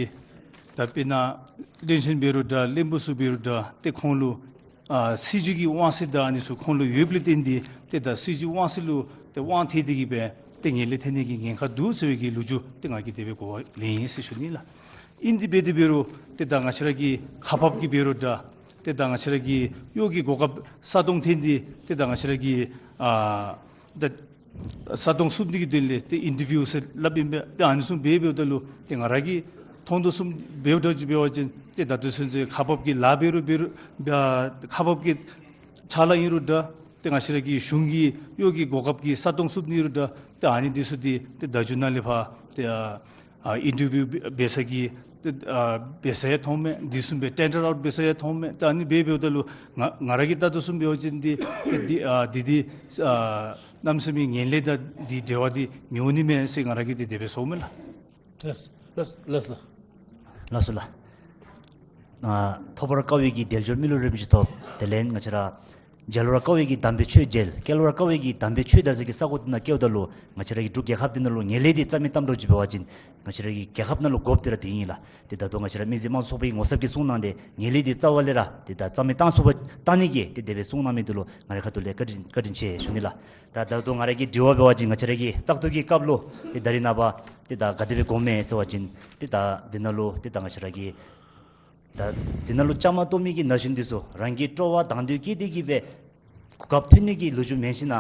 ད་དཔེར་ན་བློན་ཆེན་འབད་རུང་འདྲ་བློན་པོ་ཚུ་འབད་རུང་འདྲ་ཏེ་ཁོང་ལུ་ཨ་སྲིད་བྱུས་ཀྱི་དབང་ཚད་དང་ཨ་ནི་ཚུ་ཁོང་ལུ་ཡོདཔ་ལས་བརྟེན་ཏེ་ཏེ་ད་སྲིད་བྱུས་དབང་ཚད་ལུ་ཏེ་དབང་ཐལ་ཏེ་གི་སྦེ་ཏེ་ངན་ལྷད་ཐལ་ནི་གི་ཉེན་ཁ་འདུག་ཟེར་བའི་གི་ལོ་རྒྱུས་ཏེ་ང་གིས་དེ་སྦེ་གོ་བ་ལེན་ཡི་ཟེར་ཞུ་ནི་ལགས། ཨིན་དེ་འབད་དེ་འབད་རུང་ཏེ་ད་ང་བཅས་ར་གི་ཁག་འབག་གི་འབད་རུང་འདྲ་ཏེ་ད་ང་བཅས་ར་གི་གཡོག་གི་གོ་སྐབས་ས་སྟོང་ཐོན་ཏེ་ཏེ་ད་ང་བཅས་ར་གི་ཨ་ད་ས་སྟོང་བསུབ་ནི་གི་དོན་ལས་ཏེ་ཨིན་ཊར་བིའུ་ཟེར་སླབ་ཨིན་པས། ཏེ་ཨ་ནི་བཟུམ་འབད་འབདཝ་ད་ལུ་ཏེ་ང་ར་གིས་མཐོང་དོ་བཟུམ་འབདཝ་འདྲཝ་ཅིག་འབད་བ་ཅིན་ཏེ་ད་ལྟོ་ཚུན་ཚོད་ཁག་འབག་གི་ལཱ་འབད་རུང་འབད་རུང་ཨ་ཁག་འབག་གི་ཕྱག་ལཱ་ཨིན་རུང་འདྲ་ཏེ་ང་བཅས་ར་གི་གཞུང་གི་གཡོག་གི་གོ་སྐབས་ཀྱི་ས་སྟོང་བསུབ་ནི་རུང་འདྲ་ཏེ་ཨ་ནི་འདི་ཚུ་འདི་ཏེ་བརྡ་བརྒྱུད་ནང་ལས་ཕར་ཏེ་ཨ་ཨ་ཨིན་ཊར་བིའུ་འབད་ས་གི་ཏེ་ཨ་འབད་ས་ཡང་མཐོངམ་མས། དེ་བཟུམ་སྦེ་ཊེན་ཌར་ཨའུཊ་འབད་ས་ཡང་མཐོངམ་མས། ཏེ་ཨ་ནི་འབད་འབདཝ་ད་ལུ་ང་ང་ར་གིས་བལྟ་དོ་བཟུམ་འབད་བ་ཅིན་འདི་ཏེ་འདི་ཨ་འདི་འདི་ཨ་གནམ་མེད་ས་མེད་ངན་ལྷད་དང་འདི་འབྲེལ་བ་འདི་མི་འོང་ནི་མས་ཟེར་ང་ར་གིས་འདི་དེ་སྦེ་ཚོརཝ་མས་ལགས། ལགས་ལགས་ལགས་ལགས། ལགས་སོ་ལགས། ཨ་ཐོབ་པར་དཀའ་བའི་གི་དལ་འབྱོར་མི་ལུས་རིམ་བཞིན་ཐོབ། དེ་ལས་ང་བཅས་ར་མཇལ་བར་དཀའ་བའི་གི་དམ་པའི་ཆོས་མཇལ། བསྐྱལ་བར་དཀའ་བའི་གི་དམ་པའི་ཆོས་དར་ཟེར་གྱི་ས་གོ་འདི་ནང་བསྐྱལཝ་ད་ལུ་ང་བཅས་ར་གི་འབྲུག་རྒྱལ་ཁབ་འདི་ནང་ལུ་ངན་ལྷད་འདི་རྩ་མེད་བཏངམ་འདྲཝ་ཅིག་འབད་བ་ཅིན་ང་བཅས་ར་གི་རྒྱལ་ཁབ་ནང་ལུ་དགོཔ་འདི་ར་དེ་ཨིན་ལགས། ཏེ་ད་ལྟོ་ང་བཅས་ར་མི་སེར་དམངས་གཙོ་ཚོགས་པའི་ངོ་ཚབ་ཀྱིས་གསུངས་གནང་སྟེ་ངན་ལྷད་འདི་རྩ་བ་ལས་ར་ཏེ་ད་རྩ་མེད་བཏང་ཚུགསཔ་བཏང་ནི་གི་ཏེ་དེ་སྦེ་གསུངས་གནང་མི་འདི་ལུ་ང་རའི་ཁ་ཐུག་ལས་བཀའ་དྲིན་བཀའ་དྲིན་ཆེ་ཞུ་ནི་ལགས། ད་ད་ལྟོ་ང་ར་གི་དྲི་བ་འབད་བ་ཅིན་ང་བཅས་ར་གི་བཙག་འཐུ་གི་སྐབས་ལུ་ཏེ་ད་རིས་ནངས་པ་ཏེ་ད་ག་དེ་སྦེ་དགོ་མས་ཟེར་བ་ཅིན་ཏེ་ད་འདི་ནང་ལུ་ཏེ་ད་ང་བཅས་ར་གི་ད་འདི་ནང་ལུ་བཅའ་མར་གཏོགས་མི་གི་ན་གཞོན་འདི་ཚུ་རང་གི་སྤྲོ་བ་དང་འདོད་བསྐྱེད་དེ་གི་སྦེ་གོ་སྐབས་ཐོན་ནི་གི་ལོ་རྒྱུས་མེད་ཞིན་ན་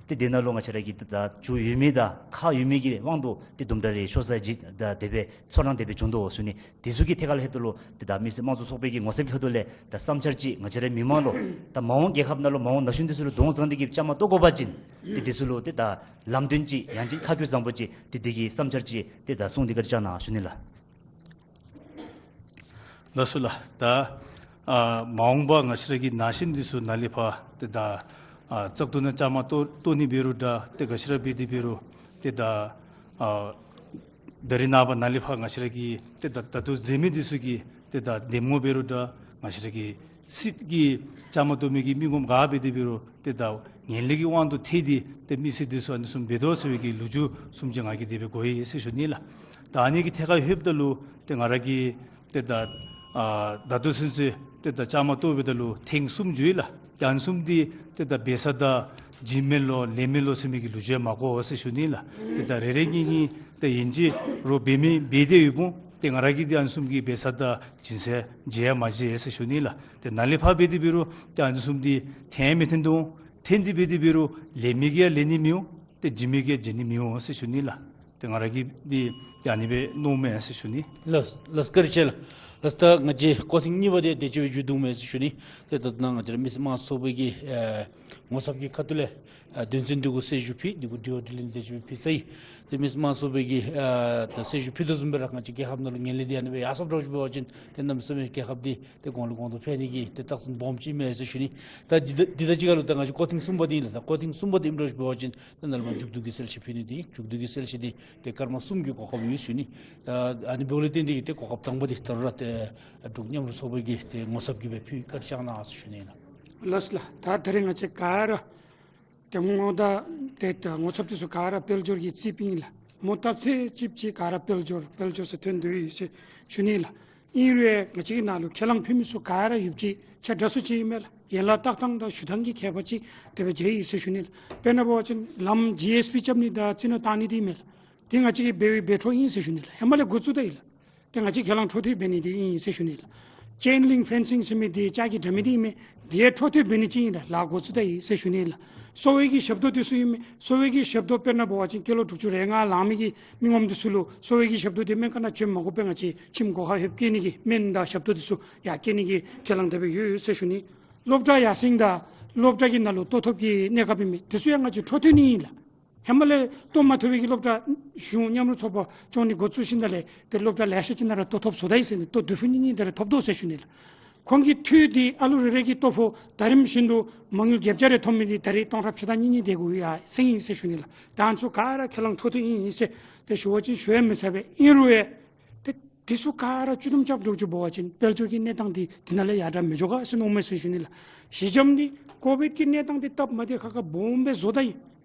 ཏེ་འདི་ནང་ལུ་ང་བཅས་ར་གི་ཏེ་ད་རྒྱུ་ཡོད་མི་དང་ཁག་ཡོད་མི་གི་དབང་དུ་ཏེ་དུམ་གྲ་རེ་ཤོར་ས་ཅིག་ད་དེ་སྦེ་ཚོར་སྣང་དེ་སྦེ་བྱུང་དོ་ཟེར་ཞུ་ནི། དེ་ཚུ་གི་ཐད་ཁར་ལྷོདཔ་ད་ལུ་ཏེ་ད་མི་སེར་དམངས་གཙོ་ཚོགས་པའི་གི་ངོ་ཚབ་ཀྱི་ཁ་ཐུག་ལས་ད་བསམ་འཆར་ཅིག་ང་བཅས་རའི་མི་མང་ལུ་ད་མ་འོངས་རྒྱལ་ཁབ་ནང་ལུ་མ་འོངས་ན་གཞོན་འདི་ཚུ་ལུ་གདོང་བཟང་སྟེ་གི་བཅའ་མར་གཏོགས་དགོ་པ་ཅིན་ཏེ་དེ་ཚུ་ལུ་ཏེ་ད་ལམ་སྟོན་ཅིག་ཡང་ཅིན་ཁ་བསྒྱུར་བཟང་པོ་ཅིག་ཏེ་དེ་གི་བསམ་འཆར་ཅིག་ཏེ་ད་གསུང་སྟེ་བཀའ་དྲིན་བསྐྱང་གནང་ཞུ་ནི་ལགས། ལགས་སོ་ལགས། ད་ཨ་མ་འོངས་པ་ང་བཅས་ར་གི་ན་གཞོན་འདི་ཚུ་ནཱ་ལས་ཕར་ཏེ་ད་ཨ་བཙག་འཐུ་ནང་བཅའ་མར་གཏོགས་གཏོགས་ནི་འབད་རུང་འདྲ་ཏེ་ག་ཅི་ར་འབད་དེ་འབད་རུང་ཏེ་ད་ཨ་ད་རིས་ནངས་པ་ནཱ་ལས་ཕར་ང་བཅས་ར་གི་ཏེ་ད་ད་ལྟོ་མཛད་མི་འདི་ཚུ་གི་ཏེ་ད་འདེམས་ངོ་འབད་རུང་འདྲ་ང་བཅས་ར་གི་སྲིད་ཀྱི་བཅའ་མར་གཏོགས་མི་གི་མི་ངོམ་ག་འབད་དེ་འབད་རུང་ཏེ་ད་ངན་ལྷད་ཀྱི་དབང་དུ་ཐལ་ཏེ་ཏེ་མི་སེར་འདི་ཚུ་ཨ་ནི་བཟུམ་འབད་དོ་ཟེར་བའི་གི་ལོ་རྒྱུས་བཟུམ་ཅིག་ང་གིས་དེ་སྦེ་གོ་ཡི་ཟེར་ཞུ་ནི་ལགས། ད་ཨ་ནི་གི་ཐད་ཁར་ལྷོདཔ་ད་ལུ་ཏེ་ང་ར་གིས་ཏེ་ད་ཨ་ད་ལྟོ་ཚུན་ཚོད་ཏེ་ད་བཅའ་མར་གཏོགས་འབདཝ་ད་ལུ་ཐེངས་གསུམ་འགྱོ་ཡི་ལགས། ཏེ་ཨ་ནི་གསུམ་འདི་ཏེ་ད་འབད་ས་དང་བྱིན་མས་ལོ་ལེན་མས་ལོ་ཟེར་མི་གི་ལོ་རྒྱུས་མ་གོ་ཟེར་ཞུ་ནི་ལགས། ཏེ་ད་རེ་རེ་གཉིས་གཉིས་ཏེ་ཡིན་གཅིག་རོགས་འབད་མི་འབད་དེ་ཡོདཔ་འོང་། ཏེ་ང་ར་གིས་ཏེ་ཨ་ནི་གསུམ་གྱི་འབད་ས་དང་བྱིན་ས་མཇལ་ཡང་མ་མཇལ་ཟེར་ཞུ་ནི་ལགས། ཏེ་ནཱ་ལས་ཕར་འབད་དེ་འབད་རུང་ཏེ་ཨ་ནི་གསུམ་འདི་ཐོན་ཡང་མི་ཐོན་དོ། ཐོན་ཏེ་འབད་དེ་འབད་རུང་ལེན་མི་གིས་ཡང་ལེན་ནི་མི་འོང་། ཏེ་བྱིན་མི་གིས་ཡང་བྱིན་ནི་མི་འོང་ཟེར་ཞུ་ནི་ལགས། ཏེ་ང་ར་གིས་འདི་ ཏེ་ཨ་ནི་སྦེ་མནོཝ་མས་ཟེར་ཞུ་ནི། ལགས་ལགས་བཀའ་དྲིན་ཆེ་ལགས། ལགས་ད་ང་བཅས་སྐོར་ཐེངས་གཉིས་པ་འདི་དེ་ཅིག་སྦེ་མཇུག་བསྡུཝ་མས་ཟེར་ཞུ་ནི། ཏེ་ད་ལྟོ་ནཱ་ང་བཅས་ར་མི་སེར་དམངས་གཙོའི་ཚོགས་པའི་གི་ཨེ་ངོ་ཚབ་ཀྱི་ཁ་ཐུག་ལས་ཨ་དོན་ཚན་འདི་གུ་གསལ་ཞུ་ཕུལ། འདི་གུ་དྲི་བ་དྲིས་ལན་དེ་ཅིག་སྦེ་ཕུལ་ཚར་ཡི། ཏེ་མི་སེར་དམངས་གཙོའི་གི་ཨ་ད་གསལ་ཞུ་ཕུལ་དོ་བཟུམ་སྦེ་ར་ང་བཅས་རྒྱལ་ཁབ་ནང་ལུ་ངན་ལྷད་འདི་ཨ་ནི་སྦེ་ཡར་སོངམ་འདྲཝ་ཅིག་འབད་བ་ཅིན་ཏེ་གནམ་མེད་ས་མེད་རྒྱལ་ཁབ་འདི་ཏེ་གོང་ལུ་གོང་དུ་འཕེལ་ནི་གི་ཏེ་རྟགས་མཚན་སྦོམ་ཅིག་མས་ཟེར་ཞུ་ནི། ད་འདི་ད་འདི་དང་གཅིག་ཁར་ལུ་ད་ང་བཅས་སྐོར་ཐེངས་གསུམ་པ་འདི་ཨིན་ལགས། ད་སྐོར་ཐེངས་གསུམ་པ་འདི་ཨིནམ་འདྲཝ་ཅིག་འབད་བ་ཅིན་ད་ནཱ་ལས་མར་མཇུག་བསྡུ་གི་གསལ་བཤད་ཕུལ་ནི་འདི་མཇུག་བསྡུ་གི་གསལ་བཤད་འདི་ཏེ་སྐར་མ་གསུམ་གྱི་གོ་སྐབས་ཡོད་ཟེར་ཞུ་ནི། ད་ཨ་ནི་འབདཝ་ལས་བརྟེན་ཏེ་གིས་ཏེ་གོ་སྐབས་དང་པ་འདི་ད་རུང་ར་ཏེ་འབྲུག་མཉམ་རུབ་ཚོགས་པའི་གི་ཏེ་ངོ་ཚབ་ཀྱིས་སྦེ་ཕུལ། བཀའ་དྲིན་བསྐྱང་གནང་ཟེར་ཞུ་ནི་ལགས། ལགས་ལགས། ད་ད་རེས་ང་བཅས་ག་ར་ཏེ་མོ་ད་ཏེ་ད་ངོ་ཚབ་འདི་ཚུ་ག་ར་དཔལ་འབྱོར་གྱི་རྩིསཔ་ཨིན་ལགས། མོ་བཏབ་ཚད་ཅིག་ཅིག་ག་ར་དཔལ་འབྱོར་དཔལ་འབྱོར་ཟེར་ཐོན་དོ་ཡོད་ཟེར་ཞུ་ནི་ལགས། ཨིན་རུང་ཡང་ང་བཅས་ཀྱི་ནང་ལུ་ཁས་བླངས་ཕུལ་མི་ཚུ་ག་ར་ཡོདཔ་ཅིག་ཆ་འདྲ་སུ་ཅིག་ཨིན་མས་ལགས། ཡན་ལག་བཏགས་ཐངས་དང་ཞུ་ཐངས་ཀྱི་ཁྱད་པར་ཅིག་དེ་སྦེ་མཇལ་ཡི་ཟེར་ཞུ་ནི་ལགས། དཔེར་ན་འབད་བ་ཅིན་ལམ་ཇི་ཨེསི་བི་རྐྱབ་ནི་དང་རྩི་ནག་བཏང་ནི་འདི་ཨིན་མས་ལགས། འདི་ང་བཅས་ཀྱི་འབད་བའི་འབད་འཕྲོ་ཨིན་ཟེར་ཞུ་ནི་ལགས། ཧེ་མ་ལས་འགོ་བཙུགས་ད་ཡི་ལགས། ཏེ་ང་བཅས་ཁས་བླངས་འཕྲོ་མཐུད་འབད་ནི་འདི་ཨིན་ཟེར་ཞུ་ནི་ལགས། ཅེན་ལིང་ཕེན་སིང་ཟེར་མི་འདི་ལྕགས་ཀྱི་དྲ་མིག་འདི་ཨིན་མས། འདི་ཡང་འཕྲོ་མཐུད་འབད་ནི་ཅིག་ཨིན་ལགས། ལཱ་འགོ་བཙུགས་ད་ཡི་ཟེར་ཞུ་ནི་ལགས། གསོ་བའི་གི་ཞབས་ཏོག་འདི་ཚུ་ཨིན་མས། གསོ་བའི་གི་ཞབས་ཏོག་དཔེར་ན་འབད་བ་ཅིན་ཀི་ལོ་དྲུག་ཅུ་རེ་ལྔ་ལང་མི་གི་མི་ངོམ་འདི་ཚུ་ལུ་གསོ་བའི་གི་ཞབས་ཏོག་འདི་སྨན་ཁང་ནང་བྱོན་མ་དགོ་པར་ང་བཅས་ཁྱིམ་སྒོ་ཁར་ལྷོདཔ་སྐྱེལ་ནི་གི་སྨན་དང་ཞབས་ཏོག་འདི་ཚུ་ཡང་སྐྱེལ་ནི་གི་ཁས་བླངས་དེ་སྦེ་ཡོད་ཟེར་ཞུ་ནི། སློབ་གྲྭ་ཡར་སེང་དང་སློབ་གྲྭ་གི་ནང་ལུ་ལྟོ་ཐོབ་ཀྱི་གནས་སྐབས་ཨིན་མས། འདི་ཚུ་ཡང་ང་བཅས་འཕྲོ་མཐུད་ནི་ཨིན་ལགས། ཧེ་མ་ལས་ལྟོ་མ་ཐོབ་པའི་གི་སློབ་གྲྭ་གཞུང་མཉམ་རུབ་ཚོགས་པ་སྐྱོང་ནི་འགོ་བཙུགས་ཞིནམ་ལས་ཏེ་སློབ་གྲྭ་ལེ་ཤ་ཅིག་ནང་ར་ལྟོ་ཐོབ་སོང་ད་ཡི་ཟེར་ནི། ལྟོ་དུས་ཕུད་གཉིས་གཉིས་དེ་ར་ཐོབ་དོ་ཟེར་ཞུ་ནི་ལགས། ཁོང་གི་འཐུས་འདི་ཨ་ལུ་རེ་རེ་གི་ལྟོ་ཕོགས་ད་རིམ་བཞིན་དུ་མ་དངུལ་བརྒྱ་བརྒྱ་རེ་ཐོབ་མི་འདི་ད་རེས་སྟོང་ཕྲག་ཕྱེད་དང་གཉིས་གཉིས་དེ་གུ་ཡར་སེང་ཡི་ཟེར་ཞུ་ནི་ལགས། ད་ཨ་ནི་ཚུ་ག་ར་ཁས་བླངས་འཕྲོ་མཐུད་ཨིན་ཟེར་ཏེ་ཞུ་བ་ཅིན་ཞུ་ཡང་མི་ཚར་བས། ཨིན་རུང་ཡང་ཏེ་འདི་ཚུ་ག་ར་སྤྱི་བསྡོམས་རྐྱབ་འགྱོ་བ་ཅིན་དཔལ་འབྱོར་གྱི་གནས་སྟངས་འདི་འདི་ནང་ལས་ཡར་དྲག་མི་འགྱོ་ག་ཟེར་མནོཝ་མས་ཟེར་ཞུ་ནི་ལགས། ཞི་འཇམ་འདི་ཀོ་བིཌ་ཀྱི་གནས་སྟངས་འདི་སྟབས་མ་བདེ་ཁག་ཁ་སྦོམ་སྦེ་བཟོ་ད་ཡི།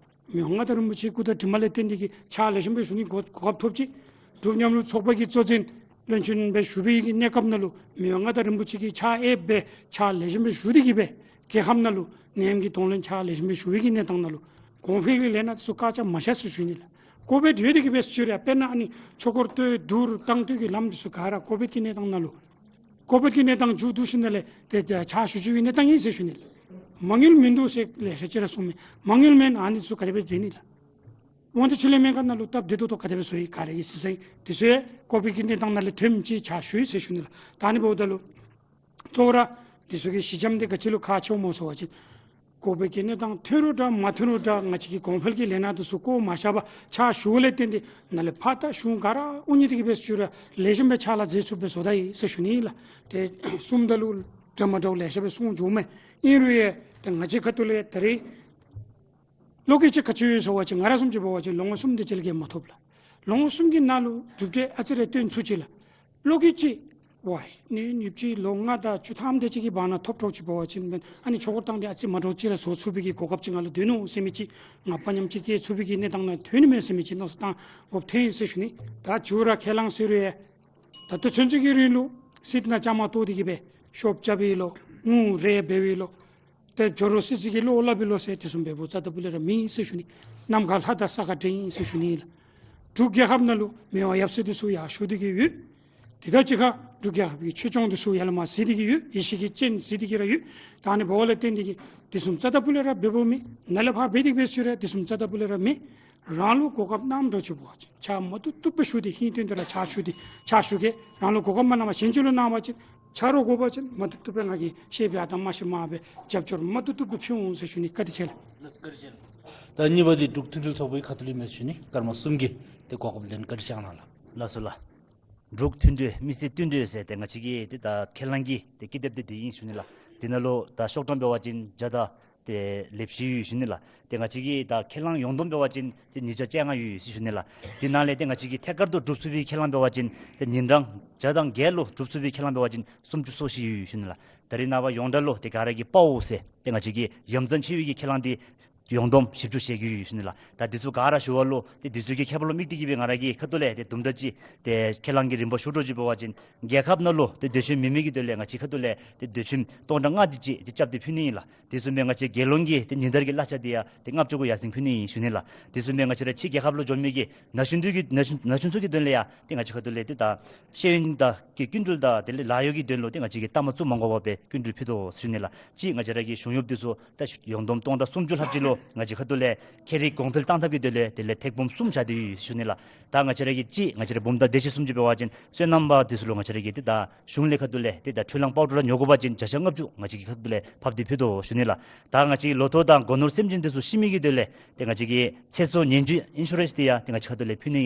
མི་དབང་མངའ་བདག་རིན་པོ་ཆེའི་སྐུ་དྲིན་ལས་བརྟེན་ཏེ་གིས་ཕྱག་ལེགས་ཤོམ་སྦེ་ཞུ་ནི་གོ་གོ་སྐབས་ཐོབ་ཅི། འབྲུག་མཉམ་རུབ་ཚོགས་པ་གི་གཙོ་འཛིན་བློན་ཆེན་སྦེ་ཞུ་བའི་གི་གནས་སྐབས་ནང་ལུ་མི་དབང་མངའ་བདག་རིན་པོ་ཆེ་གིས་ཕྱག་ཨེབ་སྦེ་ཕྱག་ལེགས་ཤོམ་སྦེ་ཞུ་སྟེ་གིས་སྦེ་རྒྱལ་ཁབ་ནང་ལུ་ནད་ཡམས་ཀྱི་གདོང་ལེན་ཕྱག་ལེགས་ཤོམ་སྦེ་ཞུ་བའི་གི་གནས་སྟངས་ནང་ལུ་གོང་འཕེལ་གྱི་ལས་སྣ་ཚུ་བཀག་ཆ་མ་བཞག་ཟེར་ཞུ་ནི་ལགས། ཀོ་བིཌ་ཡོད་དེ་གིས་སྦེ་ཟེར་ཞུ་རུང་དཔེར་ན་ཨ་ནི་ཆོས་འཁོར་སྟོད་དུར་བཏང་སྟོད་ཀྱི་ལམ་འདི་ཚུ་ག་ར་ཀོ་བིཌ་ཀྱི་གནས་སྟངས་ནང་ལུ་ཀོ་བིཌ་ཀྱི་གནས་སྟངས་མཇུག་བསྡུ་ཞིནམ་ལས་ཏེ་ཏེ་ཕྱག་ཞུ་ཞུ་བའི་གནས་སྟངས་ཨིན་ཟེར་ཞུ་ནི་ལགས། མ་དངུལ་མིན་འདུག་ཟེར་ལེ་ཤ་ཅིག་ར་གསུངས་མས། མ་དངུལ་མེད་ན་ཨ་ནི་ཚུ་ག་དེ་སྦེ་མཛད་ནི་ལགས། དབང་འདུས་ཆེ་ལས་སྨན་ཁང་ནང་ལུ་སྟབས་བདེ་ཏོག་ཏོ་ག་དེ་སྦེ་བཟོ་ཡི། ག་ར་གིས་གཟིགས་ས་ཨིན། དེ་ཚུ་ཡང་ཀོ་བིཌ་ཀྱི་གནས་སྟངས་ནང་ལས་ཐོནམ་ཅིག་ཕྱག་ཞུ་ཡི་ཟེར་ཞུ་ནི་ལགས། ད་ཨ་ནི་འབདཝ་ད་ལུ་གཙོ་བོ་ར་འདི་ཚུ་གི་ཞི་འཇམ་འདི་ག་ཅི་ལུ་ཁག་ཆེཝ་སྨོ་ཟེར་བ་ཅིན་ཀོ་བིཌ་ཀྱི་གནས་སྟངས་ཐོན་རུང་འདྲ་མ་ཐོན་རུང་འདྲ་ང་བཅས་ཀྱི་གོང་འཕེལ་གྱི་ལས་སྣ་འདི་ཚུ་བཀོ་མ་བཞག་པར་ཕྱག་ཞུ་བ་ལས་བརྟེན་ཏེ་ནཱ་ལས་ཕར་ད་གཞུང་ག་ར་དབུ་བརྙེས་ཏེ་གིས་སྦེ་ཟེར་ཞུ་རུང་ལེགས་ཤོམ་སྦེ་ཕྱག་ལཱ་མཛད་ཚུགསཔ་སྦེ་བཟོ་ད་ཡི་ཟེར་ཞུ་ནི་ལགས། ཏེ་གསུངམ་ད་ལུ་འདྲ་མ་འདྲཝ་ལེ་ཤ་སྦེ་གསུངས་འགྱོཝ་མས། ཨིན་རུང་ཡང་ཏེ་ང་བཅས་ཁ་ཐུག་ལས་ད་རེས་བློ་འགྱོད་ཅིག་ག་ཅི་ཡོད་ཟེར་བ་ཅིན་ང་ར་བཟུམ་ཅིག་འབད་བ་ཅིན་ལོ་ངོ་གསུམ་དེ་ཅིག་ལས་བརྒལ་མ་ཐོབ་ལགས། ལོ་ངོ་གསུམ་གྱི་ནང་ལུ་གྲུབ་འབྲས་ཨ་ཙི་རེ་སྟོན་ཚུགས་ཅི་ལགས། བློ་འགྱོད་ཅིག་ཝའི་ནི་ནུབ་ཅིག་ལོ་ལྔ་དང་བཅུ་ཐམ་དེ་ཅིག་གི་བར་ན་ཐོབ་འགྱོ་ཅི་འབད་བ་ཅིན་ཨ་ནི་ཆོས་འཁོར་བཏང་སྟེ་ཨ་ཙི་མ་འདྲཝ་ཅིག་ར་བཟོ་ཚུགས་པའི་གི་གོ་སྐབས་ཅིག་ང་ལུ་འདུག་ནུག་ཟེར་མི་ཅིག་དམག་པ་མཉམ་ཅིག་སྐྱེལ་ཚུགས་པའི་གི་གནས་སྟངས་ནང་ཐོན་ནི་མས་ཟེར་མི་ཅིག་མནོ་བསམ་བཏང་དགོཔ་ཐོན་ཡི་ཟེར་ཞུ་ནི། ད་མཇུག་ར་ཁས་བླངས་ཟེར་རུང་ཡང་ད་ལྟོ་ཚུན་ཚོད་ཀྱི་རིང་ལུ་སྲིད་ནང་བཅའ་མར་གཏོགས་ཏེ་གིས་སྦེ་ཤོབ་རྐྱབ་པའི་ལོ་དངུལ་རེ་འབད་བའི་ལོ་ཏེ་ཇོ་རུ་སྲིད་རྩེ་གིས་བློ་སླབ་པའི་ལོ་ཟེར་དེ་བཟུམ་འབདཝ་རྩ་ད་པུ་ལས་ར་མེད་ཟེར་ཞུ་ནི། ནམ་མཁའ་ལྷ་དང་ས་ག་འདྲ་ཨིན་ཟེར་ཞུ་ནི་ལགས། འབྲུག་རྒྱལ་ཁབ་ནང་ལུ་མི་དབང་ཡབ་སྲས་འདི་ཚུ་ཡར་བཞུགས་ཏེ་གིས་ཡོད། དེ་དང་གཅིག་ཁར་འབྲུག་རྒྱལ་ཁབ་ཀྱི་ཆོས་སྐྱོང་འདི་ཚུ་ཡར་ལས་མར་གཟིགས་ཏེ་གིས་ཡོད། ཡེ་ཤེས་ཀྱི་སྤྱན་གཟིགས་ཏེ་གིས་ར་ཡོད། ད་ཨ་ནི་འབདཝ་ལས་བརྟེན་ཏེ་གིས་དེ་བཟུམ་རྩ་ད་པུ་ལས་ར་འབད་འབདཝ་མེད། ནཱ་ལས་ཕར་འབད་དེ་གིས་སྦེ་ཟེར་རུང་དེ་བཟུམ་རྩ་ད་པུ་ལས་ར་མེད། རང་ལུ་གོ་སྐབས་གནངམ་འདྲཝ་ཅིག་འབད་བ་ཅིན་ཕྱག་མ་བཏུབ་བཏུབ་སྦེ་ཞུ་སྟེ་ཧིང་སྟོང་སྟེ་ར་ཕྱག་ཞུ་སྟེ་ཕྱག་ཞུ་གེ། རང་ལུ་གོ་སྐབས་མ་གནང་བར་གཞན་ཅིག་ལུ་གནང་བ་ཅིན་ཆ་རོགས་དགོ་པ་ཅིན་མ་བཏུབ་བཏུབ་སྦེ་ང་གིས་ཤེས་པའི་ཨ་དང་མ་ཤེས་མ་སྦེ་རྒྱབ་སྐྱོར་མ་བཏུབ་བཏུབ་སྦེ་ཕུལ་འོང་ཟེར་ཞུ་ནི། བཀའ་དྲིན་ཆེ་ལགས། ལགས་བཀའ་དྲིན་ཆེ་ལགས། ད་གཉིས་པ་འདི་འབྲུག་མཐུན་སྒྲིལ་ཚོགས་པའི་ཁ་ཐུག་ལས་མས་ཞུ་ནི། སྐར་མ་གསུམ་གྱི་ཏེ་གོ་སྐབས་ལེན། བཀའ་དྲིན་བསྐྱང་གནང་ལགས། ལགས་སོ་ལགས། འབྲུག་མཐུན་སྒྲིལ་མི་སེར་བསྟུན་གྲོས་ཟེར་ཏེ་ང་བཅས་ཀྱི་ཏེ་ད་ཁས་བླངས་ཀྱི་ཏེ་ཀི་དེབ་འདི་འདི་ཨིན་ཞུ་ནི་ལགས། འདི་ནང་ལུ་ད་ཤོག་གྲངས་འབད་བ་ཅིན་བརྒྱ་དང་ཏེ་ལེབ་བཞི་ཡོད་ཞུ་ནི་ལགས། ཏེ་ང་བཅས་ཀྱི་ད་ཁས་བླངས་ཡོངས་བསྡོམས་འབད་བ་ཅིན་ཏེ་ཉིས་བརྒྱ་བཅོ་ལྔ་ཡོད་ཞུ་ནི་ལགས། འདི་ནང་ལས་ཏེ་ང་བཅས་ཀྱིས་ཐད་ཀར་དུ་སྒྲུབ་ཚུགས་པའི་ཁས་བླངས་འབད་བ་ཅིན་ཏེ་ཉིན་གྲངས་བརྒྱ་དང་བརྒྱད་ལུ་སྒྲུབ་ཚུགས་པའི་ཁས་བླངས་འབད་བ་ཅིན་སུམ་ཅུ་སོ་བཞི་ཡོད་ཞུ་ནི་ལགས། ད་རེས་ནངས་པ་ཡོངས་གྲགས་ལུ་ཏེ་ག་ར་གིས་པའོ་ཟེར་ཏེ་ང་བཅས་ཀྱི་ཡ་མཚན་ཆེ་བའི་གི་ཁས་བླངས་འདི་ཡོངས་བསྡོམས་བཞི་བཅུ་ཞེ་དགུ་ཡོད་ཞུ་ནི་ལགས། ད་འདི་ཚུ་ག་ར་ཞུ་བ་ལུ་ཏེ་འདི་ཚུ་གི་ཁྱད་པར་ལུ་དམིགས་ཏེ་གིས་སྦེ་ང་ར་གིས་ཁ་ཐུག་ལས་ཏེ་དུམ་གྲ་ཅིག་ཏེ་ཁས་བླངས་ཀྱི་རིམ་པ་ཞུ་འགྱོ་ཅི་འབད་བ་ཅིན་རྒྱལ་ཁབ་ནང་ལུ་ཏེ་དད་ཞེན་མེད་མི་གི་དོན་ལས་ང་བཅས་ཁ་ཐུག་ལས་ཏེ་དད་ཞེན་སྟོང་ཕྲག་ལྔ་དེ་ཅིག་ཏེ་རྐྱབ་སྟེ་ཕུལ་ནི་ཨིན་ལགས། དེ་བཟུམ་སྦེ་ང་བཅས་རྒྱལ་ཡོངས་ཀྱི་ཏེ་ཉིན་ལྟར་གྱི་གླ་ཆ་འདི་ཡང་ཏེ་ལྔ་བཅུ་གུ་ཡར་སེང་ཕུལ་ནི་ཨིན་ཞུ་ནི་ལགས། དེ་བཟུམ་སྦེ་ང་བཅས་ར་ཕྱི་རྒྱལ་ཁབ་ལུ་འགྱོ་མི་གི་ན་གཞོན་འདི་གི་ན་གཞོན་ན་གཞོན་ཚུ་གི་དོན་ལས་ཡང་ཏེ་ང་བཅས་ཁ་ཐུག་ལས་ཏེ་ད་ཤེས་ཡོན་དང་གི་སྐྱིན་འགྲུལ་དང་དེ་ལས་ལཱ་གཡོག་གི་དོན་ལུ་ཏེ་ང་བཅས་ཀྱིས་ལྟ་མ་ཚུགས་མ་དགོ་པར་སྦེ་སྐྱིན་འགྲུལ་ཕུལ་དོ་ཞུ་ནི་ལགས། ཅིག་ང་བཅས་ར་གི་གཞུང་གཡོགཔ་འདི་ཚུ་ད་ཡོངས་བསྡོམས་སྟོང་ཕྲག་སུམ་ཅུ་ལྷགཔ་ཅིག་ལུ་ ང་བཅས་ཁ་ཐུག་ལས་ཁྱད་རིག་གོང་འཕེལ་གཏང་ཐབས་ཀྱི་དོན་ལས་དེ་ལས་ཐེག་དཔོན་གསུམ་བཞག་སྟེ་ཡོད་ཞུ་ནི་ལགས། ད་ང་བཅས་ར་གི་གཅིག་ང་བཅས་ར་བུམ་ཐང་སྡེ་བཞི་གསུམ་ཅིག་འབད་བ་ཅིན་སོ་ནམ་པ་འདི་ཚུ་ལུ་ང་བཅས་ར་གི་ཏེ་ད་གཞུང་ལས་ཁ་ཐུག་ལས་ཏེ་ད་འཕྲུལ་གླང་པའུ་ཌར་ར་ཉོ་དགོ་པ་ཅིན་བརྒྱ་ཆ་ལྔ་བཅུ་ང་བཅས་ཀྱི་ཁ་ཐུག་ལས་ཕབ་སྟེ་ཕུལ་དོ་ཞུ་ནི་ལགས། ད་ང་བཅས་ལོ་ཐོག་དང་སྒོ་ནོར་སེམས་ཅན་འདི་ཚུ་ཤི་མི་གི་དོན་ལས་ཏེ་ང་བཅས་ཀྱི་ཚེ་སྲོག་ཉེན་བཅོལ་ཨིན་ཤུ་རེནསི་འདི་ཡང་ཏེ་ང་བཅས་ཁ་ཐུག་ལས་ཕུལ་ནི་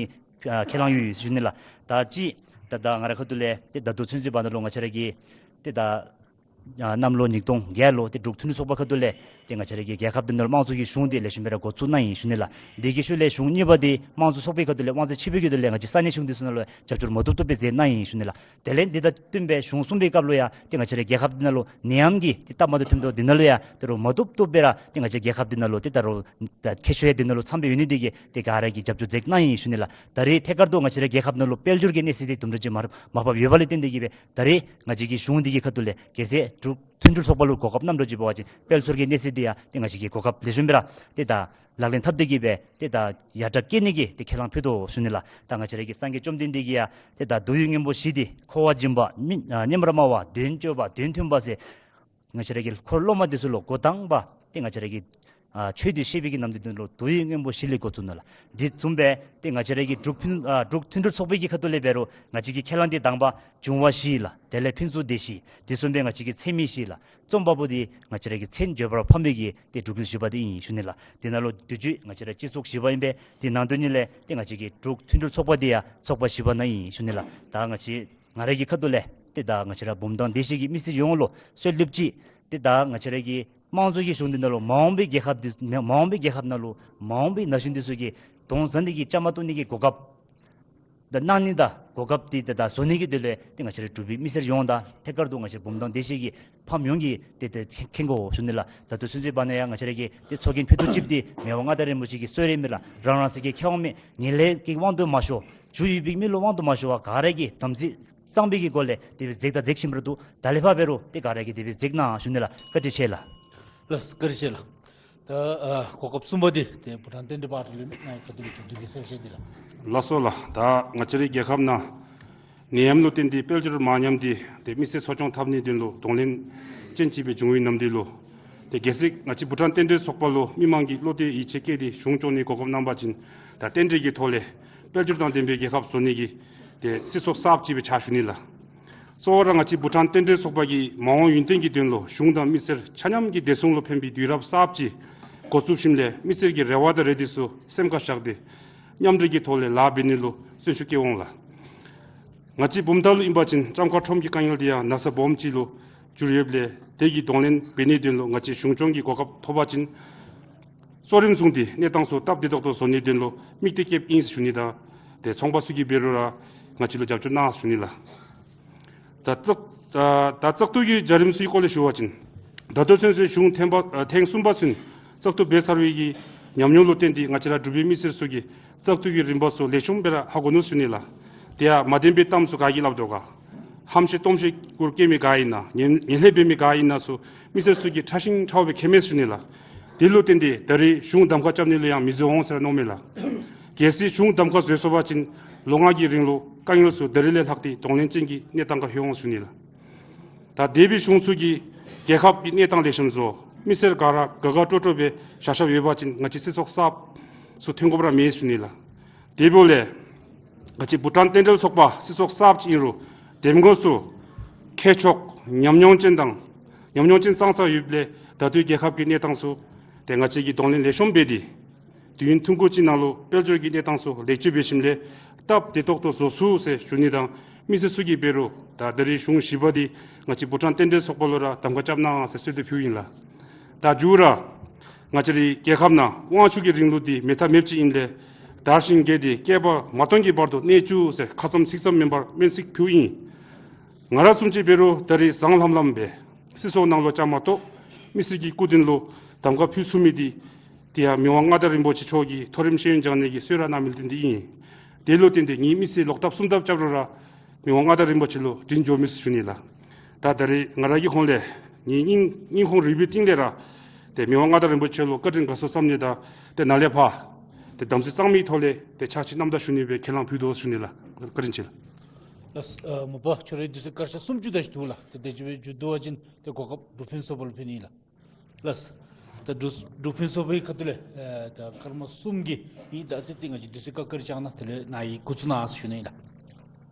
ཨ་ཁས་བླངས་ཡོད་ཞུ་ནི་ལགས། ད་ཅི་ད་ད་ང་ར་ཁ་ཐུག་ལས་ཏེ་ད་ལྟོ་ཚུན་ཚོད་བར་ན་ལུ་ང་བཅས་ར་གི་ཏེ་ད་ཨ་གནམ་ལོ་ཉིས་སྟོང་བརྒྱད་ལུ་ཏེ་འབྲུག་མཐུན་སྒྲིལ་ཚོགས་པ་ཁ་ཐུག་ལས་ཏེ་ང་བཅས་ར་གི་རྒྱལ་ཁབ་འདི་ནང་ལུ་དམངས་གཙོ་གི་གཞུང་འདི་ལེགས་ཤོམ་སྦེ་ར་འགོ་བཙུགས་གནང་ཡི་ཞུ་ནི་ལགས། དེ་གི་ཤུལ་ལས་གཞུང་གཉིས་པ་འདི་དམངས་གཙོ་ཚོགས་པའི་ཁ་ཐུག་ལས་དབང་ཚད་ཕྱེ་བའི་གི་དོན་ལས་ང་བཅས་ས་གནས་གཞུང་འདི་ཚུ་ནང་ལུ་རྒྱབ་སྐྱོར་མ་ཐུབ་ཐུབ་སྦེ་མཛད་གནང་ཡི་ཞུ་ནི་ལགས། དེ་ལས་འདི་དང་བསྟུན་པའི་གཞུང་གསུམ་པའི་སྐབས་ལུ་ཡང་ཏེ་ང་བཅས་ར་རྒྱལ་ཁབ་འདི་ནང་ལུ་ནད་ཡམས་ཀྱི་ཏེ་སྟབས་མ་བདེཝ་ཐོནམ་ད་འདི་ནང་ལུ་ཡང་ད་རུང་མ་བཏུབ་བཏུབ་སྦེ་ར་ཏེ་ང་བཅས་རྒྱལ་ཁབ་འདི་ནང་ལུ་ཏེ་ད་རུང་ད་ཁྱད་ཆོས་ཡང་འདི་ནང་ལུ་ཚངམ་སྦེ་ཡོད་ནི་འདི་གིས་ཏེ་ག་ར་གིས་རྒྱབ་སྐྱོར་མཛད་གནང་ཡི་ཞུ་ནི་ལགས། ད་རེས་ཐད་ཀར་དུ་ང་བཅས་ར་རྒྱལ་ཁབ་ནང་ལུ་དཔལ་འབྱོར་གྱི་གནས་སྟངས་འདི་དུམ་གྲ་ཅིག་མར་མར་ཕབ་ཡོདཔ་ལས་བརྟེན་ཏེ་གིས་སྦེ་ད་རེས་ང་བཅས་ཀྱི་གཞུང་འདི་གི་ཁ་ཐུག་ལས་གལ་སྲིད་འབྲུག་མཐུན་སྒྲིལ་ཚོགས་པ་ལུ་གོ་སྐབས་ནམ་འགྱོ་ཅིག་འབད་བ་ཅིན་དཔལ་འབྱོར་གྱི་གནས་སྟངས་འདི་ཡང་ཏེ་ང་བཅས་ཀྱིས་གོ་སྐབས་ལེགས་ཤོམ་སྦེ་ར་ཏེ་ད་ལག་ལེན་འཐབ་སྟེ་གིས་སྦེ་ཏེ་ད་ཡར་དྲག་བསྐྱེད་ནི་གི་ཏེ་ཁས་བླངས་ཕུལ་དོ་ཞུ་ནི་ལགས། ད་ང་བཅས་ར་གི་སངས་རྒྱས་བཅོམ་ལྡན་འདས་ཀྱིས་ཡང་ཏེ་ད་དུས་ཡུན་སྔོན་པོ་བཞི་འདི་འཁོར་བ་སྦྱིན་པ་མི་ཨ་སྨྱོན་པར་སྨྲ་བ་དོན་སྤྱོད་པ་དོན་མཐུན་པ་ཟེར་ང་བཅས་ར་གི་འཁོར་སློབ་མ་འདི་ཚུ་ལུ་འགོ་དང་པ་ཏེ་ང་བཅས་ར་གི་ཨ་ཆོས་འདི་བཤད་པའི་གི་ནམ་དུས་འདི་ལུ་དུས་ཡུན་སྔོན་པོ་བཞི་ལས་འགོ་བཙུགས་ནུག་ལགས། དེ་བཟུམ་སྦེ་ཏེ་ང་བཅས་ར་གི་འབྲུག་ཕུན་ཨ་འབྲུག་མཐུན་སྒྲིལ་ཚོགས་པའི་གི་ཁ་ཐུག་ལས་འབད་རུང་ང་བཅས་ཀྱི་ཁས་བླངས་འདི་དང་པ་འབྱུང་བ་བཞི་ལགས། དེ་ལས་ཕུན་ཚོགས་སྡེ་བཞི། དེ་བཟུམ་སྦེ་ང་བཅས་ཀྱི་མཚན་མི་བཞི་ལགས། རྩོམ་པ་པོ་འདི་ང་བཅས་ར་གི་མཚན་བརྗོད་པར་ཕམ་པའི་གི་ཏེ་འབྲུག་རྒྱལ་བཞི་པ་འདི་ཨིན་ཞུ་ནི་ལགས། དེ་ནང་ལུ་དུས་ཅི་ང་བཅས་ར་སྤྱི་ཚོགས་བཞི་པ་ཨིན་པས། དེ་ནང་དོན་ཉིད་ལས་ཏེ་ང་བཅས་ཀྱི་འབྲུག་མཐུན་སྒྲིལ་ཚོགས་པ་འདི་ཡང་ཚོགས་པ་བཞི་པ་ནང་ཨིན་ཞུ་ནི་ལགས། ད་ང་བཅས་ང་ར་གི་ཁ་ཐུག་ལས་ཏེ་ད་ང་བཅས་ར་བུམ་ཐང་སྡེ་བཞི་གི་མི་སེར་ཡོངས་ལུ་གསོལ་འདེབས་ཅིག་ཏེ་ད་ང་བཅས་ར་གི་དམངས་གཙོ་གི་གཞུང་འདི་ནང་ལུ་མ་འོངས་པའི་རྒྱལ་ཁབ་འདི་མ་འོངས་པའི་རྒྱལ་ཁབ་ནང་ལུ་མ་འོངས་པའི་ན་གཞོན་འདི་ཚུ་གིས་གདོང་བཟང་འདི་གིས་བཅའ་མར་གཏོགས་ནི་གི་གོ་སྐབས་ད་གནང་ནི་དང་གོ་སྐབས་འདི་ད་ད་བཟོ་ནི་གི་དོན་ལས་ཏེ་ང་བཅས་ར་འབྲུག་པའི་མི་སེར་ཡོངས་དང་ཐད་ཀར་དུ་ང་བཅས་བུམ་ཐང་སྡེ་བཞི་གི་ཕམ་ཡོངས་ཀྱིས་ཏེ་ཏེ་མཁྱེན་དགོ་ཞུ་ནི་ལགས། ད་ལྟོ་ཚུན་ཚོད་བར་ན་ཡང་ང་བཅས་ར་གི་ཏེ་ཚོགས་རྒྱན་ཕུད་རྡོག་གཅིག་འདི་མི་དབང་མངའ་བདག་རིན་པོ་ཆེ་གི་གསོལ་རས་ཨིན་མས་ལགས། རང་རང་སོའི་གི་ཁེ་དབང་མེད། ངན་ལྷད་ཀྱི་དབང་དུ་མ་ཤོར། རྒྱུ་ཡོད་པའི་མི་ལུ་དབང་དུ་མ་ཤོར་བར་ག་ར་གིས་དམ་ཚིག་གཙང་མའི་གི་སྒོ་ལས་དེ་སྦེ་མཛད་དང་མཛད་བཞིན་པ་ར་འདུག། ད་ལས་ཕར་འབད་རུང་ཏེ་ག་ར་གིས་དེ་སྦེ་མཛད་གནང་ཞུ་ནི་ལགས། བཀའ་དྲིན་ཆེ་ལགས། ལགས་བཀའ་དྲིན་ཆེ་ལགས། ད་ཨ་གོ་སྐབས་གསུམ་པ་འདི་ཏེ་བྷུ་ཊཱན་རྟེན་འབྲེལ་པར་ལུ་ནཱ་ཁ་ཐུག་ལས་མཇུག་བསྡུ་གི་གསལ་བཤད་འདི་ལགས། ལགས་སོ་ལགས། ད་ང་བཅས་རའི་རྒྱལ་ཁབ་ནང་ནད་ཡམས་ལུ་བརྟེན་ཏེ་དཔལ་འབྱོར་མར་ཉམས་ཏེ་ཏེ་མི་སེར་འཚོ་སྐྱོང་འཐབ་ནིའི་དོན་ལུ་གདོང་ལེན་ཅན་ཅིག་སྦེ་བྱུང་བའི་ནམ་དུས་ལུ་ཏེ་གལ་སྲིད་ང་བཅས་བྷུ་ཊཱན་རྟེན་འབྲེལ་ཚོགས་པ་ལུ་མི་མང་གིས་བློ་གཏད་ཡིད་ཆེས་བསྐྱེད་དེ་གཞུང་སྐྱོང་ནི་གོ་སྐབས་གནང་པ་ཅིན་ད་རྟེན་འབྲེལ་གྱི་ཐོག་ལས་དཔལ་འབྱོར་དང་ལྡན་པའི་རྒྱལ་ཁབ་བཟོ་ནི་གི་ཏེ་སྲིད་ཚོགས་གསརཔ་ཅིག་སྦེ་ཕྱག་ཞུ་ནི་ལགས། གཙོ་བོ་ར་ང་བཅས་བྷུ་ཊཱན་རྟེན་འབྲེལ་ཚོགས་པ་གིས་མ་འོངས་ཡུན་བརྟན་གྱི་དོན་ལུ་གཞུང་དང་མི་སེར་ཆ་མཉམ་གྱི་བདེ་སྲུང་ལུ་ཕན་པའི་དུས་རབས་གསརཔ་ཅིག་འགོ་བཙུགས་ཞིནམ་ལས་མི་སེར་གྱི་རེ་བ་དང་རེ་འདོད་ཚུ་སེམས་ཁར་བཞག་སྟེ་མཉམ་འབྲེལ་གྱི་ཐོག་ལས་ལཱ་འབད་ནི་ལུ་བརྩོན་ཤུགས་བསྐྱེད་འོང་ལགས། ང་བཅས་བུམ་ཐང་ལུ་ཨིན་པ་ཅིན་ལྕམ་མཁར་ཁྲོམ་གྱི་དཀའ་ངལ་འདི་ཡང་ན་ཚ་སྦོམ་ཅིག་ལུ་གྱུར་ཡོདཔ་ལས་དེ་གི་གདོང་ལེན་འབད་ནིའི་དོན་ལུ་ང་བཅས་གཞུང་སྐྱོང་གི་གོ་སྐབས་ཐོབ་པ་ཅིན་གཙོ་རིམ་བཟུང་སྟེ་གནས་སྟངས་ཚུ་སྟབས་བདེ་ཏོག་ཏོ་བཟོ་ནིའི་དོན་ལུ་དམིགས་གཏད་བསྐྱེདཔ་ཨིན་ཟེར་ཞུ་ནི་དང་ཏེ་ཚོང་པ་ཚུ་གིས་འབད་རུང་ར་ང་བཅས་ལུ་རྒྱབ་སྐྱོར་གནང་ཟེར་ཞུ་ནི་ལགས། ད་བཙག་ད་ད་བཙག་འཐུ་གི་བྱ་རིམ་ཚུ་གི་སྐོར་ལས་ཞུ་བ་ཅིན་ད་ལྟོ་ཚུན་ཚོད་གཞུང་ཐེངས་པ་ཨ་ཐེངས་གསུམ་པ་ཚུན་བཙག་འཐུ་འབད་ཚར་བའི་གི་ཉམས་མྱོང་ལུ་བརྟེན་ཏེ་ང་བཅས་ར་འབྲུག་པའི་མི་སེར་ཚུ་གིས་བཙག་འཐུ་གི་རིམ་པ་ཚུ་ལེགས་ཤོམ་སྦེ་ར་ཧ་གོ་ནུག་ཞུ་ནི་ལགས། དེ་ཡང་མ་བདེན་པའི་གཏམ་ཚུ་ག་གིས་སླབ་དོ་ག། ཧམ་བཤད་སྟོང་བཤད་སྐོར་བཀོད་མི་ག་ཨིན་ན་ངན་ངན་ལྷད་འབད་མི་ག་ཨིན་ན་ཚུ་མི་སེར་ཚུ་གིས་ཕྲ་ཞིང་ཕྲ་བ་སྦེ་མཁྱེན་མས་ཞུ་ནི་ལགས། དེ་ལུ་བརྟེན་ཏེ་ད་རེས་གཞུང་གདམ་ཁ་རྐྱབ་ནི་ལུ་ཡང་མི་འཛོལ་འོང་ཟེར་མནོཝ་མས་ལགས། གལ་སྲིད་གཞུང་གདམ་ཁ་འཛོལ་སོང་པ་ཅིན་ལོ་ལྔ་གི་རིང་ལུ་དཀའ་ངལ་ཚུ་ད་རེས་ལས་ལྷག་སྟེ་གདོང་ལེན་ཅན་གྱི་གནས་སྟངས་ཁར་ལྷོད་འོང་ཞུ་ནི་ལགས། ད་འདས་པའི་གཞུང་ཚུ་གིས་རྒྱལ་ཁབ་ཀྱི་གནས་སྟངས་ལེགས་ཤོམ་བཟོ་མི་སེར་ག་ར་དགའ་དགའ་སྤྲོ་སྤྲོ་སྦེ་བཞག་བཞགཔ་ཡོད་པ་ཅིན་ང་བཅས་སྲིད་ཚོགས་གསརཔ་ཚུ་ཐོན་དགོཔ་ར་མེད་ཞུ་ནི་ལགས། དེ་འབདཝ་ལས་ང་བཅས་བྷུ་ཊཱན་རྟེན་འབྲེལ་ཚོགས་པ་སྲིད་ཚོགས་གསརཔ་ཅིག་ཨིན་རུང་དེམ་འགོ་ཚུ་མཁས་མཆོག་ཉམས་མྱོང་ཅན་དང་ཉམས་མྱོང་ཅན་ཙང་ཙ་ཡོདཔ་ལས་ད་ལྟོའི་རྒྱལ་ཁབ་ཀྱི་གནས་སྟངས་ཚུ་ཏེ་ང་བཅས་ཀྱིས་གདོང་ལེན་ལེགས་ཤོམ་འབད་དེ་དུས་ཡུན་ཐུང་ཀུ་ཅིག་ནང་ལུ་དཔལ་འབྱོར་གྱི་གནས་སྟངས་ཚུ་ལེགས་བཅོས་འབད་ཞིནམ་ལས་སྟབས་བདེ་ཏོག་ཏོ་བཟོ་ཚུགས་ཟེར་ཞུ་ནི་དང་མི་སེར་ཚུ་གིས་འབད་རུང་ད་ད་རེས་གཞུང་བཞི་པ་འདི་ང་བཅས་བྷུ་ཊཱན་རྟེན་འབྲེལ་ཚོགས་པ་ལུ་ར་གདམ་ཁ་རྐྱབ་གནང་ཟེར་གསོལ་འདེབས་ཕུལཝ་ཨིན་ལགས། ད་མཇུག་ར་ང་བཅས་རའི་རྒྱལ་ཁབ་ནང་དབང་ཕྱུག་གི་རིང་ལུགས་འདི་མེད་ཐབས་མེདཔ་ཅིག་ཨིནམ་ལས་དར་ཞིང་རྒྱས་ཏེ་བསྐལ་པ་མ་སྟོངས་ཀྱི་བར་དུ་གནས་བཅུག་ཟེར་ཁ་ཙམ་ཚིག་ཙམ་མེན་པར་སྨོན་ཚིག་ཕུལཝ་ཨིན། ང་ར་བཟུམ་ཅིག་འབད་རུང་ད་རེས་བཟང་ལྷམ་ལྷམ་སྦེ་སྲིད་ཚོགས་ནང་ལུ་བཅའ་མར་གཏོགས་མི་སེར་གྱི་སྐུ་མདུན་ལུ་གདམ་ཁ་ཕུལ་ཚུགས་མི་འདི་དེ་ཡང་མི་དབང་མངའ་བདག་རིན་པོ་ཆེ་མཆོག་གིས་མཐོ་རིམ་ཤེས་ཡོན་སྦྱང་ནི་གི་གསོལ་རས་གནང་མི་ལུ་བརྟེན་ཏེ་ཨིན། དེ་ལུ་བརྟེན་ཏེ་ངེའི་མི་ཚེ་ལོག་ལྟབ་གསུམ་ལྟབ་རྐྱབ་རུང་ར་མི་དབང་མངའ་བདག་རིན་པོ་ཆེ་ལུ་དྲིན་འཇོག་མས་ཟེར་ཞུ་ནི་ལགས། ད་ད་རེས་ང་ར་གི་ཁོངས་ལས་ངེའི་སྙིང་སྙིང་ཁོང་རུས་པའི་གཏིང་ལས་ར་ཏེ་མི་དབང་མངའ་བདག་རིན་པོ་ཆེ་ལུ་བཀའ་དྲིན་དགའ་ཚོར་བསམ་ནི་དང་ཏེ་ནཱ་ལས་ཕར་ཏེ་དམ་ཚིག་གཙང་མའི་ཐོག་ལས་ཏེ་ཕྱག་ཕྱི་རྣམ་དག་ཞུ་ནི་སྦེ་ཁས་བླངས་ཕུལ་དོ་ཞུ་ནི་ལགས། བཀའ་དྲིན་ཆེ་ལགས། ལགས་སོ། ཨ་མ་པ་ཁྱོད་རའི་དུས་ཚོད་སྐར་ཆ་སུམ་ཅུ་དེ་ཅིག་འདུག་ལགས། ཏེ་དེ་ཅིག་སྦེ་མཇུག་བསྡུ་བ་ཅིན་ཏེ་གོ་སྐབས་འབྲུག་ཕུན་ཚོགས་པ་ལུ་ཕུལ་ནི་ཨིན་ལགས། ལགས་སོ། ད་འབྲུག་འབྲུག་ཕུན་ཚོགས་པའི་ཁ་ཐུག་ལས་ཨེ་ད་སྐར་མ་གསུམ་གྱི་ཨིན། ད་ཨ་ཙི་ཅིག་ང་བཅས་དུས་ཚོད་བཀག་བཀག་རྐྱབ་གནང་། དེ་ལས་ནཱ་གིས་འགོ་བཙུགས་གནང་ཟེར་ཞུ་ནི་ལགས།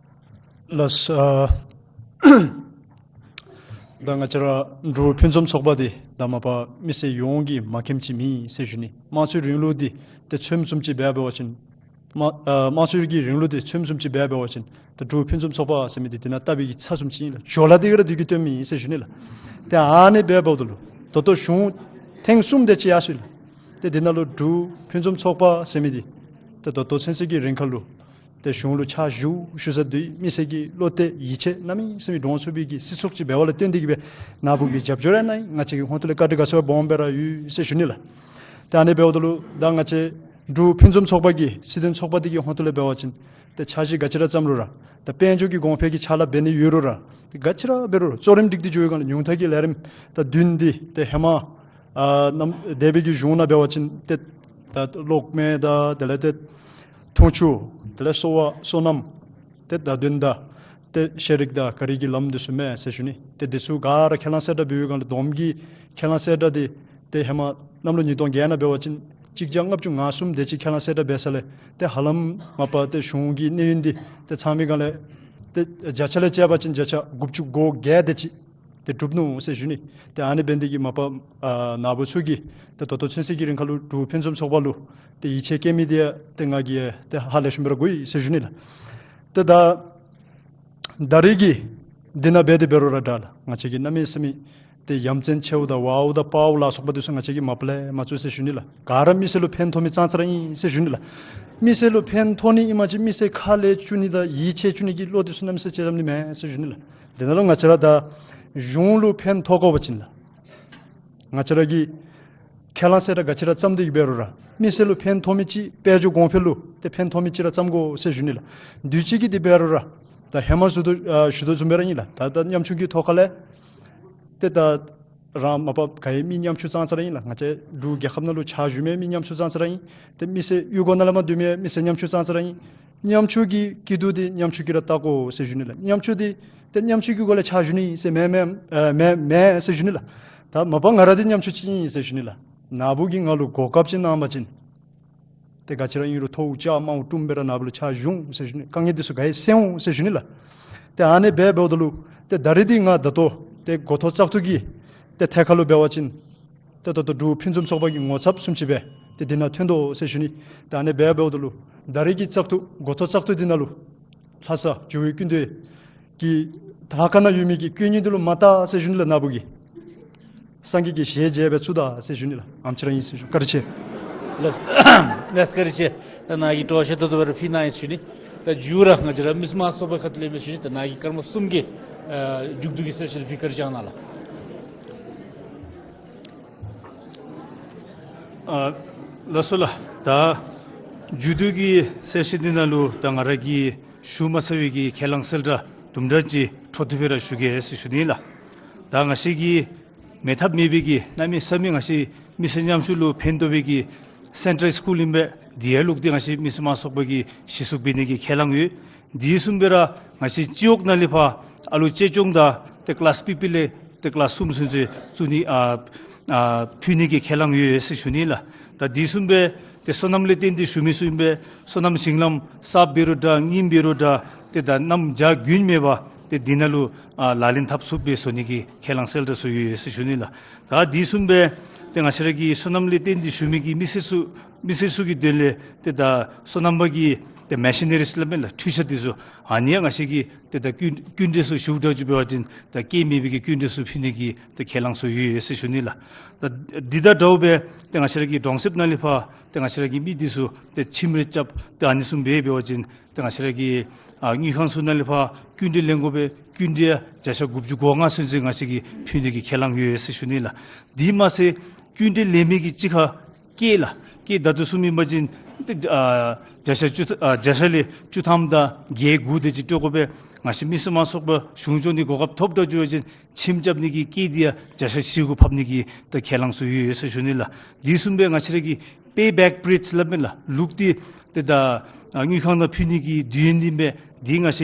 ལགས་སོ། ཨ་ད་ང་བཅས་ར་འབྲུག་ཕུན་སུམ་ཚོགས་པ་འདི་ད་མ་པ་མི་སེར་ཡོངས་ཀྱིས་མ་མཁྱེནམ་ཅིག་མེད་ཟེར་ཞུ་ནི། དམངས་གཙོའི་རིང་ལུགས་འདི་ཏེ་ཚོདམ་བཟུམ་ཅིག་འབད་འབད་བ་ཅིན་དམངས་ཨ་དམངས་གཙོའི་གི་རིང་ལུགས་འདི་ཚོདམ་བཟུམ་ཅིག་འབད་འབད་བ་ཅིན་ད་འབྲུག་ཕུན་སུམ་ཚོགས་པ་ཟེར་མི་འདི་དེ་ནང་བཏབ་པའི་གི་ཚབ་བཟུམ་ཅིག་ཨིན་ལགས། ཇོ་ལ་འདི་ག་ར་དེ་གིས་སྟོནམ་ཨིན་ཟེར་ཞུ་ནི་ལགས། ཏེ་ཨ་ནི་འབད་འབདཝ་ད་ལུ་ད་ལྟོ་གཞུང་ཐེངས་གསུམ་དེ་ཅིག་ཡར་སོ་ཡི་ལགས། ཏེ་དེ་ནང་ལུ་འབྲུག་ཕུན་སུམ་ཚོགས་པ་ཟེར་མི་འདི་ཏེ་ད་ལྟོ་ཚུན་ཚོད་ཀྱི་རིང་ཁར་ལུ་ཏེ་གཞུང་ལུ་ཕྱག་ཞུ་ཞུ་ས་འདི་མི་སེར་གྱི་བློ་གཏད་ཡིད་ཆེས་གནམ་མེད་ས་མེད་འདྲོངས་ཚུགས་པའི་གི་སྲིད་ཚོགས་ཅིག་འབདཝ་ལས་བརྟེན་ཏེ་གིས་སྦེ་ནཱ་བུ་གིས་རྒྱབ་སྐྱོར་ཡང་གནང་ཡི། ང་བཅས་ཀྱི་ཧོངས་ཏོ་ལས་བཀའ་དྲིན་དགའ་ཚོར་སྦོམ་སྦེ་ར་ཡོད་ཟེར་ཞུ་ནི་ལགས། ཏེ་ཨ་ནི་འབདཝ་ད་ལུ་ད་ང་བཅས་འབྲུག་ཕུན་སུམ་ཚོགས་པ་གི་སྲིད་དོན་ཚོགས་པ་འདི་གི་ཧོངས་ཏོ་ལས་འབད་བ་ཅིན་ཏེ་འཆར་གཞི་ག་ཅི་ར་བརྩམས་རུང་ར་ད་དཔལ་འབྱོར་གྱི་གོང་འཕེལ་གྱི་ཕྱག་ལཱ་འབད་ནི་ཡོད་རུང་ར་ཏེ་ག་ཅི་ར་འབད་རུང་ར་གཙོ་རིམ་སྒྲིག་སྟེ་འགྱོ་བའི་སྒང་ལས་ཉུང་མཐའ་གི་ལས་རིམ་ད་བདུན་འདི་ཏེ་ཧེ་མ་ཨ་ནམ་འདས་པའི་གི་གཞུང་ནང་འབད་བ་ཅིན་ཏེ་ད་གློག་མེ་དང་དེ་ལས་ཏེ་འཐུང་ཆུ་དེ་ལས་གསོ་བ་སོ་ནམ་ཏེ་བརྡ་དོན་དང་ཏེ་ཤེས་རིག་དང་ག་རི་གི་ལམ་འདི་ཚུ་མེད་ཟེར་ཞུ་ནི། ཏེ་འདི་ཚུ་ག་ར་ཁས་བླངས་གསལ་བསྒྲགས་འབད་བའི་སྒང་ལས་བསྡོམས་ཀྱི་ཁས་བླངས་གསལ་བསྒྲགས་འདི་ཏེ་ཧེ་མ་གནམ་ལོ་ཉིས་སྟོང་བརྒྱད་ནང་འབད་བ་ཅིན་གཅིག་བརྒྱ་ལྔ་བཅུ་ང་གསུམ་དེ་ཅིག་ཁས་བླངས་གསལ་བསྒྲགས་འབད་ས་ལས་ཏེ་ཧ་ལམ་མ་པ་ཏེ་གཞུང་གི་གནས་ཡུན་འདི་ཏེ་ཚང་མའི་སྒང་ལས་ཏེ་བརྒྱ་ཆ་ལས་བཅད་པ་ཅིན་བརྒྱ་ཆ་དགུ་བཅུ་གོ་བརྒྱད་དེ་ཅིག་ཏེ་གྲུབ་ནུག་ཟེར་ཞུ་ནི། ཏེ་ཨ་ནི་འབད་ནི་དེ་གིས་མ་པ་ཨ་ནཱ་བུ་ཚུ་གིས་ཏེ་ད་ལྟོ་ཚུན་ཚོད་ཀྱི་རིང་ཁར་ལུ་འབྲུག་ཕུན་སུམ་ཚོགས་པ་ལུ་ཏེ་ཡིད་ཆེས་བསྐྱེད་མི་འདི་ཡང་ཏེ་ང་གིས་ཏེ་ཧ་ལས་ཤུམ་སྦེ་ར་གོ་ཡི་ཟེར་ཞུ་ནི་ལགས། ཏེ་ད་ད་རིས་ཀྱི་འདི་ནང་འབད་དེ་འབད་རུང་ར་འདྲ་ལགས། ང་བཅས་ཀྱིས་གནམ་མེད་ས་མེད་ཏེ་ཡ་མཚན་ཆེཝ་དང་ཝའོ་དང་པའོ་ལ་སོགས་པ་འདི་ཚུ་ང་བཅས་ཀྱིས་མ་པ་ལས་མ་བཙུགས་ཟེར་ཞུ་ནི་ལགས། ག་ར་མི་སེར་ལུ་ཕན་ཐོགས་མི་ཙང་ཙ་ར་ཨིན་ཟེར་ཞུ་ནི་ལགས། མི་སེར་ལུ་ཕན་ཐོགས་ནི་ཨིན་པ་ཅིན་མི་སེར་ཁ་ལས་བཅུག་ནི་དང་ཡིད་ཆེས་བཅུག་ནི་གི་བློ་འདི་ཚུ་གནམ་མེད་ས་མེད་ཅིག་ར་ནི་མེད་ཟེར་ཞུ་ནི་ལགས། དེ་ནང་ལུ་ང་བཅས་ར་ད་གཞུང་ལུ་ཕན་ཐོགས་དགོ་པ་ཅིན་ལགས། ང་བཅས་ར་གིས་ཁས་བླངས་གསལ་བསྒྲགས་ག་ཅི་ར་བརྩམས་ཏེ་གིས་འབད་རུང་ར་མི་སེར་ལུ་ཕན་ཐོགས་མི་ཅིག་དཔལ་འབྱོར་གོང་འཕེལ་ལུ་ཏེ་ཕན་ཐོགས་མི་ཅིག་ར་བརྩམ་དགོ་ཟེར་ཞུ་ནི་ལགས། དུས་ཅི་གི་འདི་འབད་རུང་ར་ད་ཧེ་མ་ཞུ་དོ་ཨ་ཞུ་དོ་བཟུམ་སྦེ་ར་ཨིན་ལགས། ད་ད་ཉམ་ཆུང་གི་ཐོག་ཁ་ལས་ཏེ་ད་རང་མ་པ་ག་ཡང་མི་ཉམ་ཆུང་ཙང་ཙ་ར་ཨིན་ལགས། ང་བཅས་འབྲུག་རྒྱལ་ཁབ་ནང་ལུ་ཕྱག་ཞུ་མི་མི་ཉམ་ཆུང་ཙང་ཙ་ར་ཨིན། ཏེ་མི་སེར་གཡུས་སྒོ་ནང་ལས་མར་སྡོད་མི་མི་སེར་ཉམ་ཆུང་ཙང་ཙ་ར་ཨིན། ཉམ་ཆུང་གི་སྐྱིད་སྡུག་འདི་ཉམ་ཆུང་གིས་ར་བལྟ་དགོ་ཟེར་ཞུ་ནི་ལགས། ཉམ་ཆུང་འདི་ཏེ་ཉམ་ཆུང་གི་སྒོ་ལས་ཕྱག་ཞུ་ནི་ཟེར་མེན་མེན་ཨེ་མེན་མེན་ཟེར་ཞུ་ནི་ལགས། ད་མ་པ་ང་ར་འདི་ཉམ་ཆུང་ཅིག་ཨིན་ཟེར་ཞུ་ནི་ལགས། ནཱ་བུ་གིས་ང་ལུ་གོ་སྐབས་ཅིག་གནང་བ་ཅིན་ཏེ་ག་ཅི་ར་ཨིན་རུང་ཐོག་བཅག་དམའཝ་དཀྲུམ་སྦེ་ར་ནཱ་བུ་ལུ་ཕྱག་ཞུ་འོང་ཟེར་ཞུ་ནི། དཀའ་ངལ་འདི་ཚུ་ག་ཡང་སེལ་འོང་ཟེར་ཞུ་ནི་ལགས། ཏེ་ཨ་ནི་འབད་འབདཝ་ད་ལུ་ཏེ་ད་རིས་འདི་ང་ད་ལྟོ་ཏེ་འགོ་ཐོག་བཙག་འཐུ་གི་ཏེ་ཐད་ཁར་ལུ་འབད་བ་ཅིན་ཏེ་ད་ལྟོ་འབྲུག་ཕུན་སུམ་ཚོགས་པ་གི་ངོ་ཚབ་བཟུམ་ཅིག་སྦེ་ཏེ་འདི་ནང་ཐོན་དོ་ཟེར་ཞུ་ནི། ཏེ་ཨ་ནི་འབད་འབདཝ་ད་ལུ་ད་རིས་ཀྱི་བཙག་འཐུ་འགོ་ཐོག་བཙག་འཐུ་འདི་ནང་ལུ་ལྷ་ས་ཇོ་བོའི་སྐུ་མདུན་གྱི་ལྷ་ཁང་ནང་ཡོད་མི་གི་དཀོན་གཉེར་འདི་ལུ་མ་བལྟ་ཟེར་ཞུ་ནི་ལགས། ནཱ་བུ་གིས་སངས་རྒྱས་ཀྱི་ཞལ་མཇལ་སྦེ་ཚུར་ད་ཟེར་ཞུ་ནི་ལགས། ཨ་ནེམ་ཅིག་ར་ཨིན་ཟེར་ཞུ། བཀའ་དྲིན་ཆེ། ལགས་ལགས་བཀའ་དྲིན་ཆེ། ད་ནཱ་གིས་སྤྲོ་བ་ཆེ་ཏོག་ཏོ་སྦེ་ར་ཕུལ་གནང་ཡི་ཟེར་ཞུ་ནི། ད་མཇུག་ར་ང་བཅས་ར་མི་སེར་དམངས་གཙོ་ཚོགས་པའི་ཁ་ཐུག་ལས་སྦེ་ཞུ་ནི། ད་ནཱ་གིས་སྐར་མ་གསུམ་གྱི་ཨ་མཇུག་བསྡུ་གི་གསལ་བཤད་ཕུལ་བཀའ་དྲིན་བསྐྱང་གནང་ལགས། ཨ་ལགས་སོ་ལགས། ད་མཇུག་བསྡུ་གི་གསལ་བཤད་འདི་ནང་ལུ་ད་ང་ར་གིས་ཞུ་མ་ཚར་བའི་གི་ཁས་བླངས་གསལ་བསྒྲགས་དུམ་གྲ་ཅིག་འཕྲོ་མཐུད་སྦེ་ར་ཞུ་གེ་ཟེར་ཞུ་ནི་ལགས། ད་ང་བཅས་ཀྱི་མེད་ཐབས་མེད་པའི་གི་གནམ་མེད་ས་མེད་ང་བཅས་མི་སེར་ཉམ་ཆུང་ལུ་ཕན་ཐོགས་པའི་གི་སེན་ཊལ་སི་ཀུལ་ཨིན་པས། དེ་ཡང་ལུ་ཏེ་ང་བཅས་མི་སེར་དམངས་གཙོ་ཚོགས་པ་གིས་གཞི་བཙུགས་འབད་ནི་གི་ཁས་བླངས་ཡོད། དེ་བཟུམ་སྦེ་ར་ང་བཅས་སྤྱི་འོག་ནང་ལས་ཕར་ཨ་ལུ་གཅེས་སྐྱོང་དང་ཏེ་ཀི་ལཱསི་པི་པི་ལས་ཏེ་ཀི་ལཱསི་གསུམ་ཚུན་ཚོད་བཙུགས་ནི་ཨ་ཨ་ཕུལ་ནི་གི་ཁས་བླངས་ཡོད་ཟེར་ཞུ་ནི་ལགས། ད་དེ་བཟུམ་སྦེ་ཏེ་སོ་ནམ་ལས་བརྟེན་ཏེ་བཞུགས་མི་ཚུ་ཨིན་པས། སོ་ནམ་ཞིང་ལམ་གསརཔ་འབད་རུང་འདྲ་རྙིངམ་འབད་རུང་འདྲ་ཏེ་ད་གནམ་བྱཱར་དགུན་མེད་པར་ཏེ་འདི་ནང་ལུ་ཨ་ལག་ལེན་འཐབ་ཚུགསཔ་སྦེ་བཟོ་ནི་གི་ཁས་བླངས་གསལ་བསྒྲགས་ཚུ་ཡོད་ཟེར་ཞུ་ནི་ལགས། ད་དེ་བཟུམ་སྦེ་ཏེ་ང་བཅས་ར་གི་སོ་ནམ་ལས་བརྟེན་ཏེ་བཞུགས་མི་གི་མི་སེར་ཚུ་མི་སེར་ཚུ་གི་དོན་ལས་ཏེ་ད་སོ་ནམ་པ་གི་ཏེ་མེ་ཤི་ནེ་རིསི་སླབ་མས་ལགས། འཕྲུལ་ཆས་འདི་ཚུ་ཨ་ནི་ཡང་ང་བཅས་ཀྱིས་ཏེ་ད་སྐྱིན་སྐྱིན་འགྲུལ་ཚུ་ཞུཝ་འདྲཝ་ཅིག་འབད་བ་ཅིན་ད་སྐྱེད་མེད་པའི་གི་སྐྱིན་འགྲུལ་ཚུ་ཕུལ་ནི་གི་ཏེ་ཁས་བླངས་ཚུ་ཡོད་ཟེར་ཞུ་ནི་ལགས། ད་འདི་དང་འདྲཝ་སྦེ་ཏེ་ང་བཅས་ར་གི་གྲོང་གསེབ་ནང་ལས་ཕར་ཏེ་ང་བཅས་ར་གི་མི་འདི་ཚུ་ཏེ་ཁྱིམ་རེ་རྐྱབ་ཏེ་ཨ་ནི་བཟུམ་སྦེ་འབད་བ་ཅིན་ཏེ་ང་བཅས་ར་གི་ཨ་དངུལ་ཁང་ཚུ་ནང་ལས་ཕར་སྐྱིན་འགྲུལ་ལེན་དགོ་པས། སྐྱིན་འགྲུལ་ཡང་བརྒྱ་ཆ་དགུ་བཅུ་གོ་ལྔ་ཚུན་ཚོད་ང་བཅས་ཀྱིས་ཕུལ་ནི་གི་ཁས་བླངས་ཡོད་ཟེར་ཞུ་ནི་ལགས། དེ་མ་ཚད་སྐྱིན་འགྲུལ་ལེན་མི་གི་གཅིག་ཁར་སྐྱེད་ལགས། སྐྱེད་ད་ལྟོ་བཟུམ་ཨིན་པ་ཅིན་ཏེ་ཨ་བརྒྱ་ཆ་བཅུ་ཨ་བརྒྱ་ཆ་ལས་བཅུ་ཐམ་དང་བརྒྱད་དགུ་དེ་ཅིག་སྤྲོད་དགོ་པས། ང་བཅས་མི་སེར་དམངས་གཙོ་ཚོགས་པ་གཞུང་སྐྱོང་ནི་གོ་སྐབས་ཐོབ་འདྲཝ་ཅིག་འབད་བ་ཅིན་ཁྱིམ་རྐྱབ་ནི་གི་སྐྱེད་འདི་ཡང་བརྒྱ་ཆ་བཞི་དགུ་ཕབ་ནི་གི་ད་ཁས་བླངས་ཚུ་ཡོད་ཟེར་ཞུ་ནི་ལགས། དེ་བཟུམ་སྦེ་ང་བཅས་ར་གི་པེ་བེཀ་པི་རི་ཡོཌ་སླབ་མས་ལགས། ལུག་འདི་ཏེ་ད་ཨ་དངུལ་ཁང་ནང་ཕུལ་ནི་གི་དུས་ཡུན་འདི་མས། འདི་ང་བཅས་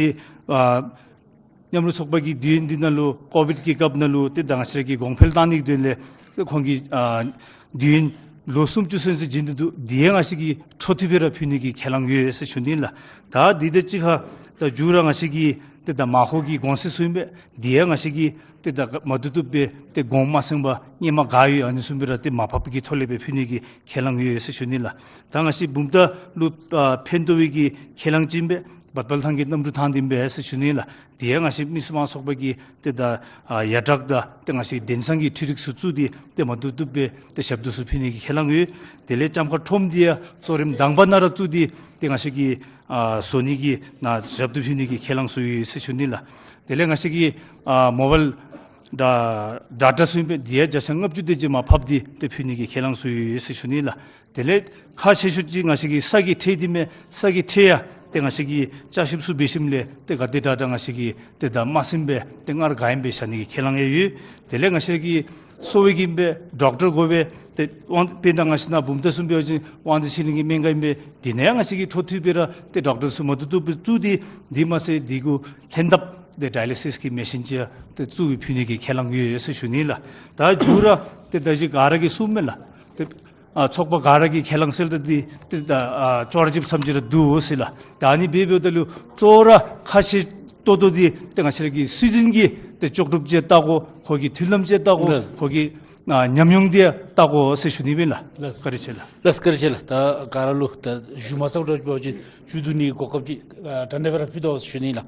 ཨ་ མཉམ་རུབ་ཚོགས་པ་གི་དུས་ཡུན་འདི་ནང་ལུ་ཀོ་བིཌ་གི་སྐབས་ནང་ལུ་ཏེ་ད་ང་བཅས་ར་གི་གོང་འཕེལ་བཏང་ནི་གི་དོན་ལས་ཏེ་ཁོང་གིས་ཨ་དུས་ཡུན་ལོ་སུམ་ཅུ་སོ་ཡི་ཙམ་བྱིན་ཏེ་འདུག། དེ་ཡང་ང་བཅས་ཀྱིས་འཕྲོ་མཐུད་སྦེ་ར་ཕུལ་ནི་གི་ཁས་བླངས་ཡོད་ཟེར་ཞུ་ནི་ལགས། ད་འདི་དང་གཅིག་ཁར་ད་མཇུག་ར་ང་བཅས་ཀྱིས་ཏེ་ད་མ་ཧོ་གི་གོང་ཚད་ཚུ་ཨིན་པས། དེ་ཡང་ང་བཅས་ཀྱིས་ཏེ་ད་མ་བཏུབ་བཏུབ་སྦེ་ཏེ་གོང་མ་སེང་པ་སྔོན་མ་ག་ཡོད་ཨ་ནི་བཟུམ་སྦེ་ར་ཏེ་མར་ཕབ་ཀྱི་ཐོག་ལས་སྦེ་ཕུལ་ནི་གི་ཁས་བླངས་ཡོད་ཟེར་ཞུ་ནི་ལགས། ད་ང་བཅས་བུམ་ཐང་ལུ་ཨ་ཕན་ཐོགས་པའི་གི་ཁས་བླངས་ཅིག་ཨིན་པས། བར་པལ་ཐང་གི་གནམ་གྲུ་ཐང་འདི་ཨིན་པས་ཟེར་ཞུ་ནི་ལགས། དེ་ཡང་ང་བཅས་མི་སེར་དམངས་ཚོགས་པ་གིས་ཏེ་ད་ཨ་ཡར་དྲག་དང་ཏེ་ང་བཅས་དེང་སང་གི་འཕྲུལ་རིག་ཚུ་བཙུགས་ཏེ་ཏེ་མ་བཏུབ་བཏུབ་སྦེ་ཏེ་ཞབས་ཏོག་ཚུ་ཕུལ་ནི་གི་ཁས་བླངས་ཡོད། དེ་ལས་ལྕམ་མཁར་ཁྲོམ་འདི་ཡང་གཙོ་རིམ་དང་པ་ནང་ར་བཙུགས་ཏེ་ཏེ་ང་བཅས་ཀྱིས་ཨ་བཟོ་ནི་གི་ནང་ཞབས་ཏོག་ཕུལ་ནི་གི་ཁས་བླངས་ཚུ་ཡོད་ཟེར་ཞུ་ནི་ལགས། དེ་ལས་ང་བཅས་ཀྱི་ཨ་མོ་བཱའིལ་ཌ་ཌ་ཊ་ཚུ་ཨིན་པས། དེ་ཡང་བརྒྱ་ཆ་ལྔ་བཅུ་དེ་ཅིག་མར་ཕབ་སྟེ་ཏེ་ཕུལ་ནི་གི་ཁས་བླངས་ཚུ་ཡོད་ཟེར་ཞུ་ནི་ལགས། དེ་ལས་ཁག་ཆེ་ཤོས་ཅིག་ང་བཅས་ཀྱི་ས་གི་ཁྲལ་འདི་མས། ས་གི་ཁྲལ་ཡང་ཏེ་ང་བཅས་ཀྱིས་བསྐྱར་ཞིབ་ཚུ་འབད་ཞིནམ་ལས་ཏེ་ག་དེ་དྲག་དྲག་ང་བཅས་ཀྱིས་ཏེ་ད་མ་སེང་པ་ཏེ་སྔར་ག་ཨིནམ་སྦེ་བཞག་ནི་གི་ཁས་བླངས་ཡང་ཡོད། དེ་ལས་ང་བཅས་ཀྱི་གསོ་བའི་གི་ཨིན་པས་ཌོག་ཊར་དགོ་པས། ཏེ་དབང་དཔེར་ན་ང་བཅས་ནཱ་བུམ་ཐང་བཟུམ་འབད་བ་ཅིན་དབང་འདུས་ཆོས་གླིང་གི་སྨན་ཁང་ཨིན་པས། དེ་ནང་ཡང་ང་བཅས་ཀྱིས་འཕྲོ་མཐུད་སྦེ་ར་ཏེ་ཌོག་ཊར་ཚུ་མ་བཏུབ་བཏུབ་སྦེ་བཙུགས་ཏེ་དེ་མ་ཚད་དེ་གུ་ལྷན་ཐབས་ཏེ་ཌ་ཡ་ལི་སིས་ཀྱི་མེ་ཤིན་ཅིག་ཏེ་བཙུགས་སྦེ་ཕུལ་ནི་གི་ཁས་བླངས་ཡོད་ཟེར་ཞུ་ནི་ལགས། ད་མཇུག་ར་ཏེ་ད་ཅི་ག་ར་གིས་གསུངམ་མས་ལགས། ཏེ་ཨ་ཚོགས་པ་ག་ར་གི་ཁས་བླངས་ཟེར་ད་འདི་ཏེ་ད་ཨ་ཅོག་ར་འཐདཔ་ཙམ་ཅིག་ར་འདུག་ཟེར་ལགས། ད་ཨ་ནི་འབད་འབདཝ་ད་ལུ་གཙོ་བོ་ར་ཁག་ཆེ་ཏོག་ཏོ་འདི་ཏེ་ང་བཅས་ར་གི་སྲིད་འཛིན་གྱི་ཏེ་ལྕོགས་གྲུབ་ཅིག་བལྟ་དགོ། ཁོ་གི་མཐུན་ལམ་ཅིག་བལྟ་དགོ། ལགས། ཁོ་གི་ཨ་ཉམས་མྱོང་འདི་བལྟ་དགོ་ཟེར་ཞུ་ནི་ཨིན་ལགས། ལགས། བཀའ་དྲིན་ཆེ་ལགས། ལགས། བཀའ་དྲིན་ཆེ་ལགས། ད་ག་ར་ལུ་ད་ཞུ་མ་ཚར་བ་ཅིན་མཇུག་བསྡུ་ནི་གོ་སྐབས་ཅིག་ཨ་དྲང་བདེན་སྦེ་ར་ཕུལ་དོ་ཟེར་ཞུ་ནི་ལགས།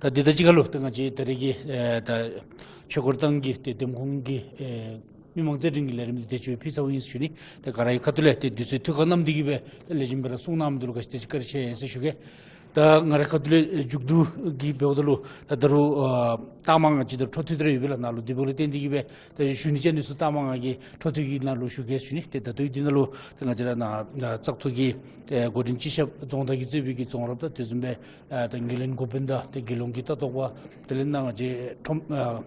ད་འདི་དང་གཅིག་ཁར་ལུ་ད་ང་བཅས་ད་རེས་ཀྱི་ཨེ་ད་ཆོས་འཁོར་ཐང་གི་ཏེ་འདེམས་ཁོངས་ཀྱི་ཨེ་མི་མང་རྩོད་འགྲན་གྱི་ལས་རིམ་འདི་དེ་ཅིག་ཕུལ་ཚརཝ་ཨིན་ཟེར་ཞུ་ནི། ད་ག་ར་གི་ཁ་ཐུག་ལས་ཏེ་དུས་ཚོད་ཐུགས་ཁར་བསྣམས་ཏེ་གིས་སྦེ་ད་ལེགས་ཤོམ་སྦེ་ར་གསུང་གནང་མི་འདི་ལུ་ག་ཅི་ཏེ་ཅིག་བཀའ་དྲིན་ཆེ་ཟེར་ཞུ་གེ། ད་ང་རའི་ཁ་ཐུག་ལས་མཇུག་བསྡུ་གི་འབདཝ་ད་ལུ་ད་ད་རུང་ཨ་རྟགས་མ་ལྔ་ཅིག་ད་འཕྲོ་མཐུད་དེ་ར་ཡོད་པས་ལགས། ནཱ་ལུ་དེ་འབདཝ་ལས་བརྟེན་ཏེ་གིས་སྦེ་ད་ཞུ་ནི་ཅིག་ཨ་ནི་ཚུ་རྟགས་མ་ལྔ་གི་འཕྲོ་མཐུད་ཀྱི་ནང་ལུ་ཞུ་གེ་ཟེར་ཞུ་ནི། ཏེ་ད་ལྟོ་འདི་ནང་ལུ་ད་ང་བཅས་ར་ནཱ་ད་བཙག་འཐུ་གི་ཏེ་འགོ་འདྲེན་སྤྱི་ཁྱབ་རྫོང་བདག་གིས་གཙོས་པའི་གི་རྫོང་རབ་དང་དེ་བཟུམ་སྦེ་ཨ་ད་རྒྱུན་ལས་འགོ་དཔོན་དང་ཏེ་རྒྱལ་ཡོངས་ཀྱི་ལྟ་རྟོག་པ་དེ་ལས་ནཱ་ང་བཅས་ཁྲོམ་ཨ་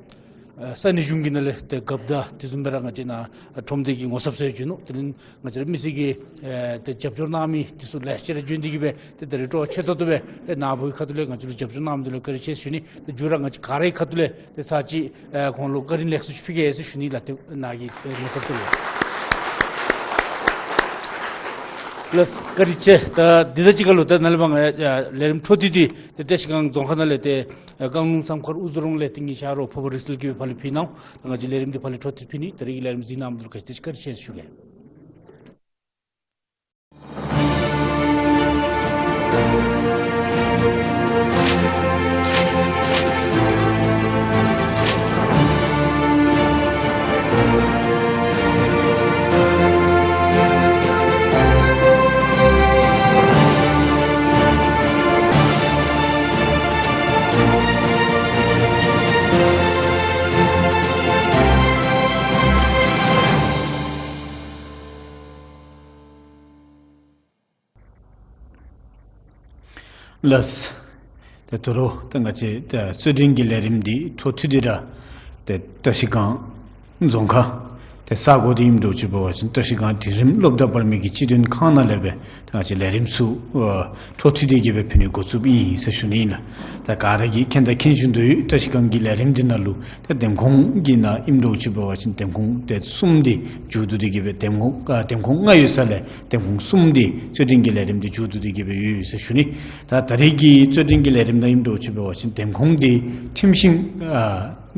ཨ་ས་གནས་གཞུང་གི་ནང་ལས་ཏེ་རྒཔོ་དང་དེ་བཟུམ་སྦེ་ར་ང་བཅས་ནཱ་ཁྲོམ་སྡེ་གི་ངོ་ཚབ་ཚུ་ཡང་བྱོན་ནུག། དེ་ལས་ང་བཅས་ར་མི་སེར་གྱིས་ཨེ་ཏེ་རྒྱབ་སྐྱོར་གནང་མི་དེ་ཚུ་ལེ་ཤ་ཅིག་ར་བྱོན་ཏེ་གིས་སྦེ་ཏེ་ད་རེས་སྤྲོ་བ་ཆེ་ཏོག་ཏོ་སྦེ་ཏེ་ནཱ་བུ་གི་ཁ་ཐུག་ལས་ང་བཅས་ལུ་རྒྱབ་སྐྱོར་གནང་མི་འདི་ལུ་བཀའ་དྲིན་ཆེ་ཟེར་ཞུ་ནི། ཏེ་མཇུག་ར་ང་བཅས་ག་རའི་ཁ་ཐུག་ལས་ཏེ་ཚར་གཅིག་ཨེ་ཁོང་ལུ་བཀའ་དྲིན་ལེགས་སོ་ཅིག་ཕུལ་གེ་ཟེར་ཞུ་ནི་ལགས། ཏེ་ནཱ་གི་ཏེ་ངོ་ཚབ་ཚུ་ལུ། ལགས་བཀའ་དྲིན་ཆེ། ད་འདི་དང་གཅིག་ཁར་ལུ་ད་ནཱ་ལས་ཕར་ང་ཨེ་ལས་རིམ་འཕྲོ་མཐུད་འདི་ཏེ་བཀྲ་ཤིས་སྒང་རྫོང་ཁག་ནང་ལས་ཏེ་ཨེ་བཀང་ལུང་ཟམ་མཁར་དབུ་རྫས་རོང་ལས་ཏེ་ངེའི་ཆ་རོགས་ཕུརཔ་རིག་གསལ་གྱིས་སྦེ་ཕར་ལས་ཕུལ་གནང་། ད་ང་བཅས་ལས་རིམ་འདི་ཕར་ལས་འཕྲོ་མཐུད་ཕུལ་ནི། ད་རེས་ཀྱི་ལས་རིམ་གཟིགས་གནང་མི་འདི་ལུ་ག་ཅི་ཏེ་ཅིག་བཀའ་དྲིན་ཆེ་ཟེར་ཞུ་གེ། ལགས། ད་ད་རུང་ད་ང་བཅས་ད་རྩོད་འགྲན་གྱི་ལས་རིམ་འདི་འཕྲོ་མཐུད་དེ་ར་ཏེ་བཀྲ་ཤིས་སྒང་རྫོང་ཁག་ཏེ་ས་གོ་འདི་ཨིནམ་འདྲཝ་ཅིག་འབད་བ་ཅིན་བཀྲ་ཤིས་སྒང་དིང་རི་སློབ་གྲྭ་དཔར་མའི་གི་སྤྱི་དོན་ཁང་ནང་ལས་སྦེ་ད་ང་བཅས་ལས་རིམ་ཚུ་ཨ་འཕྲོ་མཐུད་དེ་གིས་སྦེ་ཕུལ་ནི་འགོ་བཙུགསཔ་ཨིན་ཟེར་ཞུ་ནི་ཨིན་ལགས། ད་ག་ར་གིས་མཁྱེན་དང་མཁྱེན་བཞིན་དུ་ཡོད། བཀྲ་ཤིས་སྒང་གི་ལས་རིམ་འདི་ནང་ལུ་ད་འདེམས་ཁོངས་ཀྱི་ནང་ཨིནམ་འདྲཝ་ཅིག་འབད་བ་ཅིན་འདེམས་ཁོངས་ཏེ་གསུམ་འདི་མཇུག་བསྡུ་སྟེ་གིས་སྦེ་འདེམས་ཁོངས་ཨ་འདེམས་ཁོངས་ལྔ་ཡོད་ས་ལས་འདེམས་ཁོངས་གསུམ་འདི་རྩོད་འགྲན་གྱི་ལས་རིམ་འདི་མཇུག་བསྡུ་སྟེ་གིས་སྦེ་ཡོད་ཟེར་ཞུ་ནི། ད་ད་རེས་ཀྱི་རྩོད་འགྲན་གྱི་ལས་རིམ་ནང་ཨིནམ་འདྲཝ་ཅིག་འབད་བ་ཅིན་འདེམས་ཁོངས་འདི་ཁྲིམས་ཤིང་ཨ་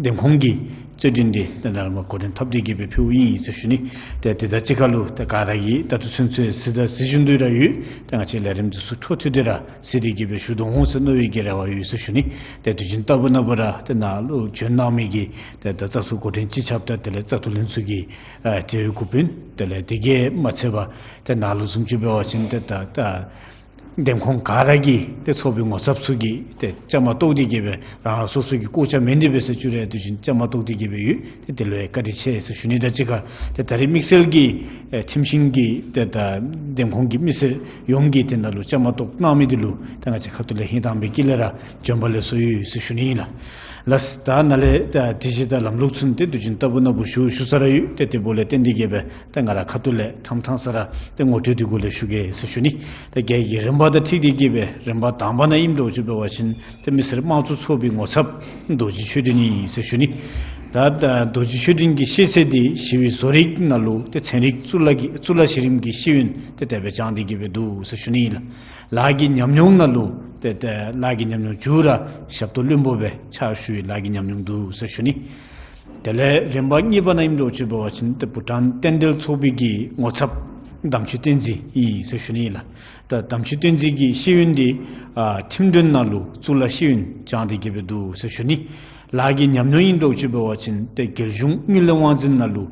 འདེམས་ཁོངས་ཀྱི་རྩོད་འགྲན་འདི་ད་ནཱ་ལས་མར་འགོ་འདྲེན་འཐབ་སྟེ་གིས་སྦེ་ཕུལཝ་ཨིན་ཟེར་ཞུ་ནི། ཏེ་དེ་དང་གཅིག་ཁར་ལུ་ཏེ་ག་ར་གིས་ད་ལྟོ་ཚུན་ཚོད་གཟིགས་དང་གཟིགས་བཞིན་དུ་ར་ཡོད། ཏེ་ང་བཅས་ལས་རིམ་འདི་ཚུ་འཕྲོ་མཐུད་དེ་ར་གཟིགས་ཏེ་གིས་སྦེ་བཞུགས་དོ་འོང་ཟེར་མནོ་བའི་གི་རེ་བ་ཡོད་ཟེར་ཞུ་ནི། ཏེ་དུས་རྒྱུན་ལྟ་བུ་ན་བུ་ར་ཏེ་ནཱ་ལུ་བྱོན་གནང་མི་གི་ཏེ་ད་བཙག་འཐུ་འགོ་འདྲེན་སྤྱི་ཁྱབ་དང་དེ་ལས་བཙག་འཐུ་ལྷན་ཚོགས་ཀྱི་ཨ་དེ་འགོ་དཔོན་དེ་ལས་དེ་གིས་མ་ཚད་པར་ཏེ་ནཱ་ལུ་བཟུམ་ཅིག་འབད་བ་ཅིན་ཏེ་ད་ད་འདེམས་ཁོངས་ག་ར་གི་ཏེ་ཚོགས་པའི་ངོ་ཚབ་ཚུ་གིས་ཏེ་བཅའ་མར་གཏོགས་ཏེ་གིས་སྦེ་རང་རང་སོ་སོ་གི་སྐོར་ཆ་མེད་ནི་སྦེ་ཟེར་བཅུག་རུང་དུས་རྒྱུན་བཅའ་མར་གཏོགས་ཏེ་གིས་སྦེ་ཡོད། ཏེ་དེ་ལུ་ཡང་བཀའ་དྲིན་ཆེ་ཟེར་ཞུ་ནི་དང་གཅིག་ཁར་ཏེ་ད་རེས་དམིགས་བསལ་གྱིས་ཨེ་ཁྲིམས་ཤིང་གི་ཏེ་ད་འདེམས་ཁོངས་ཀྱི་མི་སེར་ཡོངས་ཀྱིས་ཏེ་ནཱ་ལུ་བཅའ་མར་གཏོགས་གནང་མི་འདི་ལུ་ཏེ་ང་བཅས་ཁ་ཐུག་ལས་ཧིང་དྭངས་པའི་དཀྱིལ་ལས་ར་བྱོན་པ་ལེགས་སོ་ཡོད་ཟེར་ཞུ་ནི་ཨིན་ལགས། ལགས། ད་ནཱ་ལས་ད་སྒྲིག་གཞི་དང་ལམ་ལུགས་ཚུ་ཏེ་དུས་རྒྱུན་ལྟ་བུ་ན་བུ་ཞུ་ཞུ་ས་ར་ཡོད། ཏེ་དེ་འབདཝ་ལས་བརྟེན་ཏེ་གིས་སྦེ་ཏེ་ང་ར་ཁ་ཐུག་ལས་ཕྲང་ཕྲང་ས་ར་ཏེ་ངོ་སྤྲོད་འདི་གུ་ལས་ཞུ་གེ་ཟེར་ཞུ་ནི། ཏེ་རྒྱལ་གྱི་རིམ་པ་ དང་འཁྲིལ་ཏེ་གི་སྦེ་རིམ་པ་དང་པ་ནང་ཨིནམ་འདྲཝ་ཅིག་འབད་བ་ཅིན་ཏེ་མི་སེར་དམངས་གཙོ་ཚོགས་པའི་ངོ་ཚབ་རྡོ་རྗེ་ཆོས་སྒྲོན་ཨིན་ཟེར་ཞུ་ནི། ད་ད་རྡོ་རྗེ་ཆོས་སྒྲོན་གྱི་ཤེས་ཚད་འདི་ཞི་བའི་བཟོ་རིག་ནང་ལུ་ཏེ་ཚན་རིག་གཙུག་ལག་གི་གཙུག་ལག་གཞི་རིམ་གྱི་ཤེས་ཡོན་ཏེ་དེ་སྦེ་སྦྱངས་ཏེ་གི་སྦེ་འདུག་ཟེར་ཞུ་ནི་ལགས། ལཱ་གི་ཉམས་མྱོང་ནང་ལུ་ཏེ་ཏེ་ལཱ་གི་ཉམས་མྱོང་མཇུག་ར་ཞབས་ཏོག་བློན་པོ་སྦེ་ཕྱག་ཞུ་བའི་ལཱ་གི་ཉམས་མྱོང་འདུག་ཟེར་ཞུ་ནི། དེ་ལས་རིམ་པ་གཉིས་པ་ནང་ཨིནམ་འདྲཝ་ཅིག་འབད་བ་ཅིན་ཏེ་བྷུ་ཊཱན་རྟེན་འབྲེལ་ཚོགས་པའི་གི་ངོ་ཚབ་དམ་ཆོས་བསྟན་འཛིན་ཨིན་ཟེར་ཞུ་ནི་ལགས། ད་དམ་ཆོས་བསྟན་འཛིན་གྱི་ཤེས་ཡོན་འདི་ཨ་ཁྲིམས་དོན་ནང་ལུ་གཙུག་ལག་ཤེས་ཡོན་སྦྱངས་ཏེ་གི་སྦེ་འདུག་ཟེར་ཞུ་ནི། ལཱ་གི་ཉམས་མྱོང་ཨིནམ་འདྲཝ་ཅིག་འབད་བ་ཅིན་ཏེ་རྒྱལ་གཞུང་དངུལ་ལས་དབང་འཛིན་ནང་ལུ་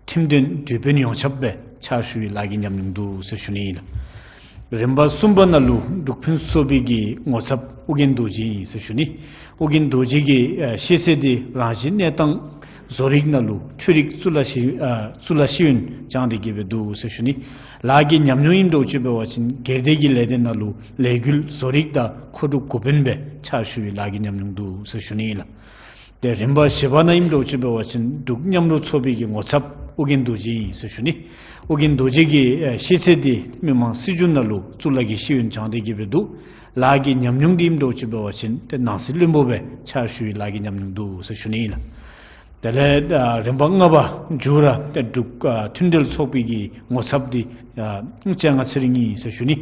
ཁྲིམས་དོན་དྲི་དཔོན་ཡོངས་ཁྱབ་སྦེ་ཕྱག་ཞུ་བའི་ལཱ་གི་ཉམས་མྱོང་འདུག་ཟེར་ཞུ་ནི་ལགས། རིམ་པ་གསུམ་པ་ནང་ལུ་འབྲུག་ཕུན་སུམ་ཚོགས་པའི་གི་ངོ་ཚབ་ཨོ་རྒྱན་རྡོ་རྗེ་ཨིན་ཟེར་ཞུ་ནི། ཨོ་རྒྱན་རྡོ་རྗེ་གི་ཨ་ཤེས་ཚད་འདི་རང་བཞིན་གནས་སྟངས་བཟོ་རིག་ནང་ལུ་འཕྲུལ་རིག་གཙུག་ལག་ཤེས་ཨ་གཙུག་ལག་ཤེས་ཡོན་སྦྱངས་ཏེ་གི་སྦེ་འདུག་ཟེར་ཞུ་ནི། ལཱ་གི་ཉམས་མྱོང་ཨིནམ་འདྲཝ་ཅིག་འབད་བ་ཅིན་སྒེར་སྡེ་གི་ལས་སྡེ་ནང་ལུ་ལས་འགུལ་བཟོ་རིག་དང་མཁོ་སྒྲུབ་འགོ་དཔོན་སྦེ་ཕྱག་ཞུ་བའི་ལཱ་གི་ཉམས་མྱོང་འདུག་ཟེར་ཞུ་ནི་ལགས། ཏེ་རིམ་པ་བཞི་པ་ནང་ཨིནམ་འདྲཝ་ཅིག་འབད་བ་ཅིན་འབྲུག་མཉམ་རོགས་ཚོགས་པའི་གི་ངོ་ཚབ་ཨོ་རྒྱན་རྡོ་རྗེ་ཨིན་ཟེར་ཞུ་ནི། ཨོ་རྒྱན་རྡོ་རྗེ་གི་ཨེ་ཤེས་ཚད་འདི་མི་དམངས་སྲིད་བྱུས་ནང་ལུ་གཙུག་ལག་གི་ཤེས་ཡོན་སྦྱངས་ཏེ་གི་སྦེ་འདུག། ལཱ་གི་ཉམས་མྱོང་འདི་ཨིནམ་འདྲཝ་ཅིག་འབད་བ་ཅིན་ཏེ་ནང་སྲིད་བློན་པོ་སྦེ་ཕྱག་ཞུ་བའི་ལཱ་གི་ཉམས་མྱོང་འདུག་ཟེར་ཞུ་ནི་ལགས། དེ་ལས་ཨ་རིམ་པ་ལྔ་པ་མཇུག་ར་ཏེ་འབྲུག་ཨ་མཐུན་འབྲེལ་ཚོགས་པའི་གི་ངོ་ཚབ་འདི་ཨ་བཅོ་ལྔ་ཚེ་རིང་ཨིན་ཟེར་ཞུ་ནི།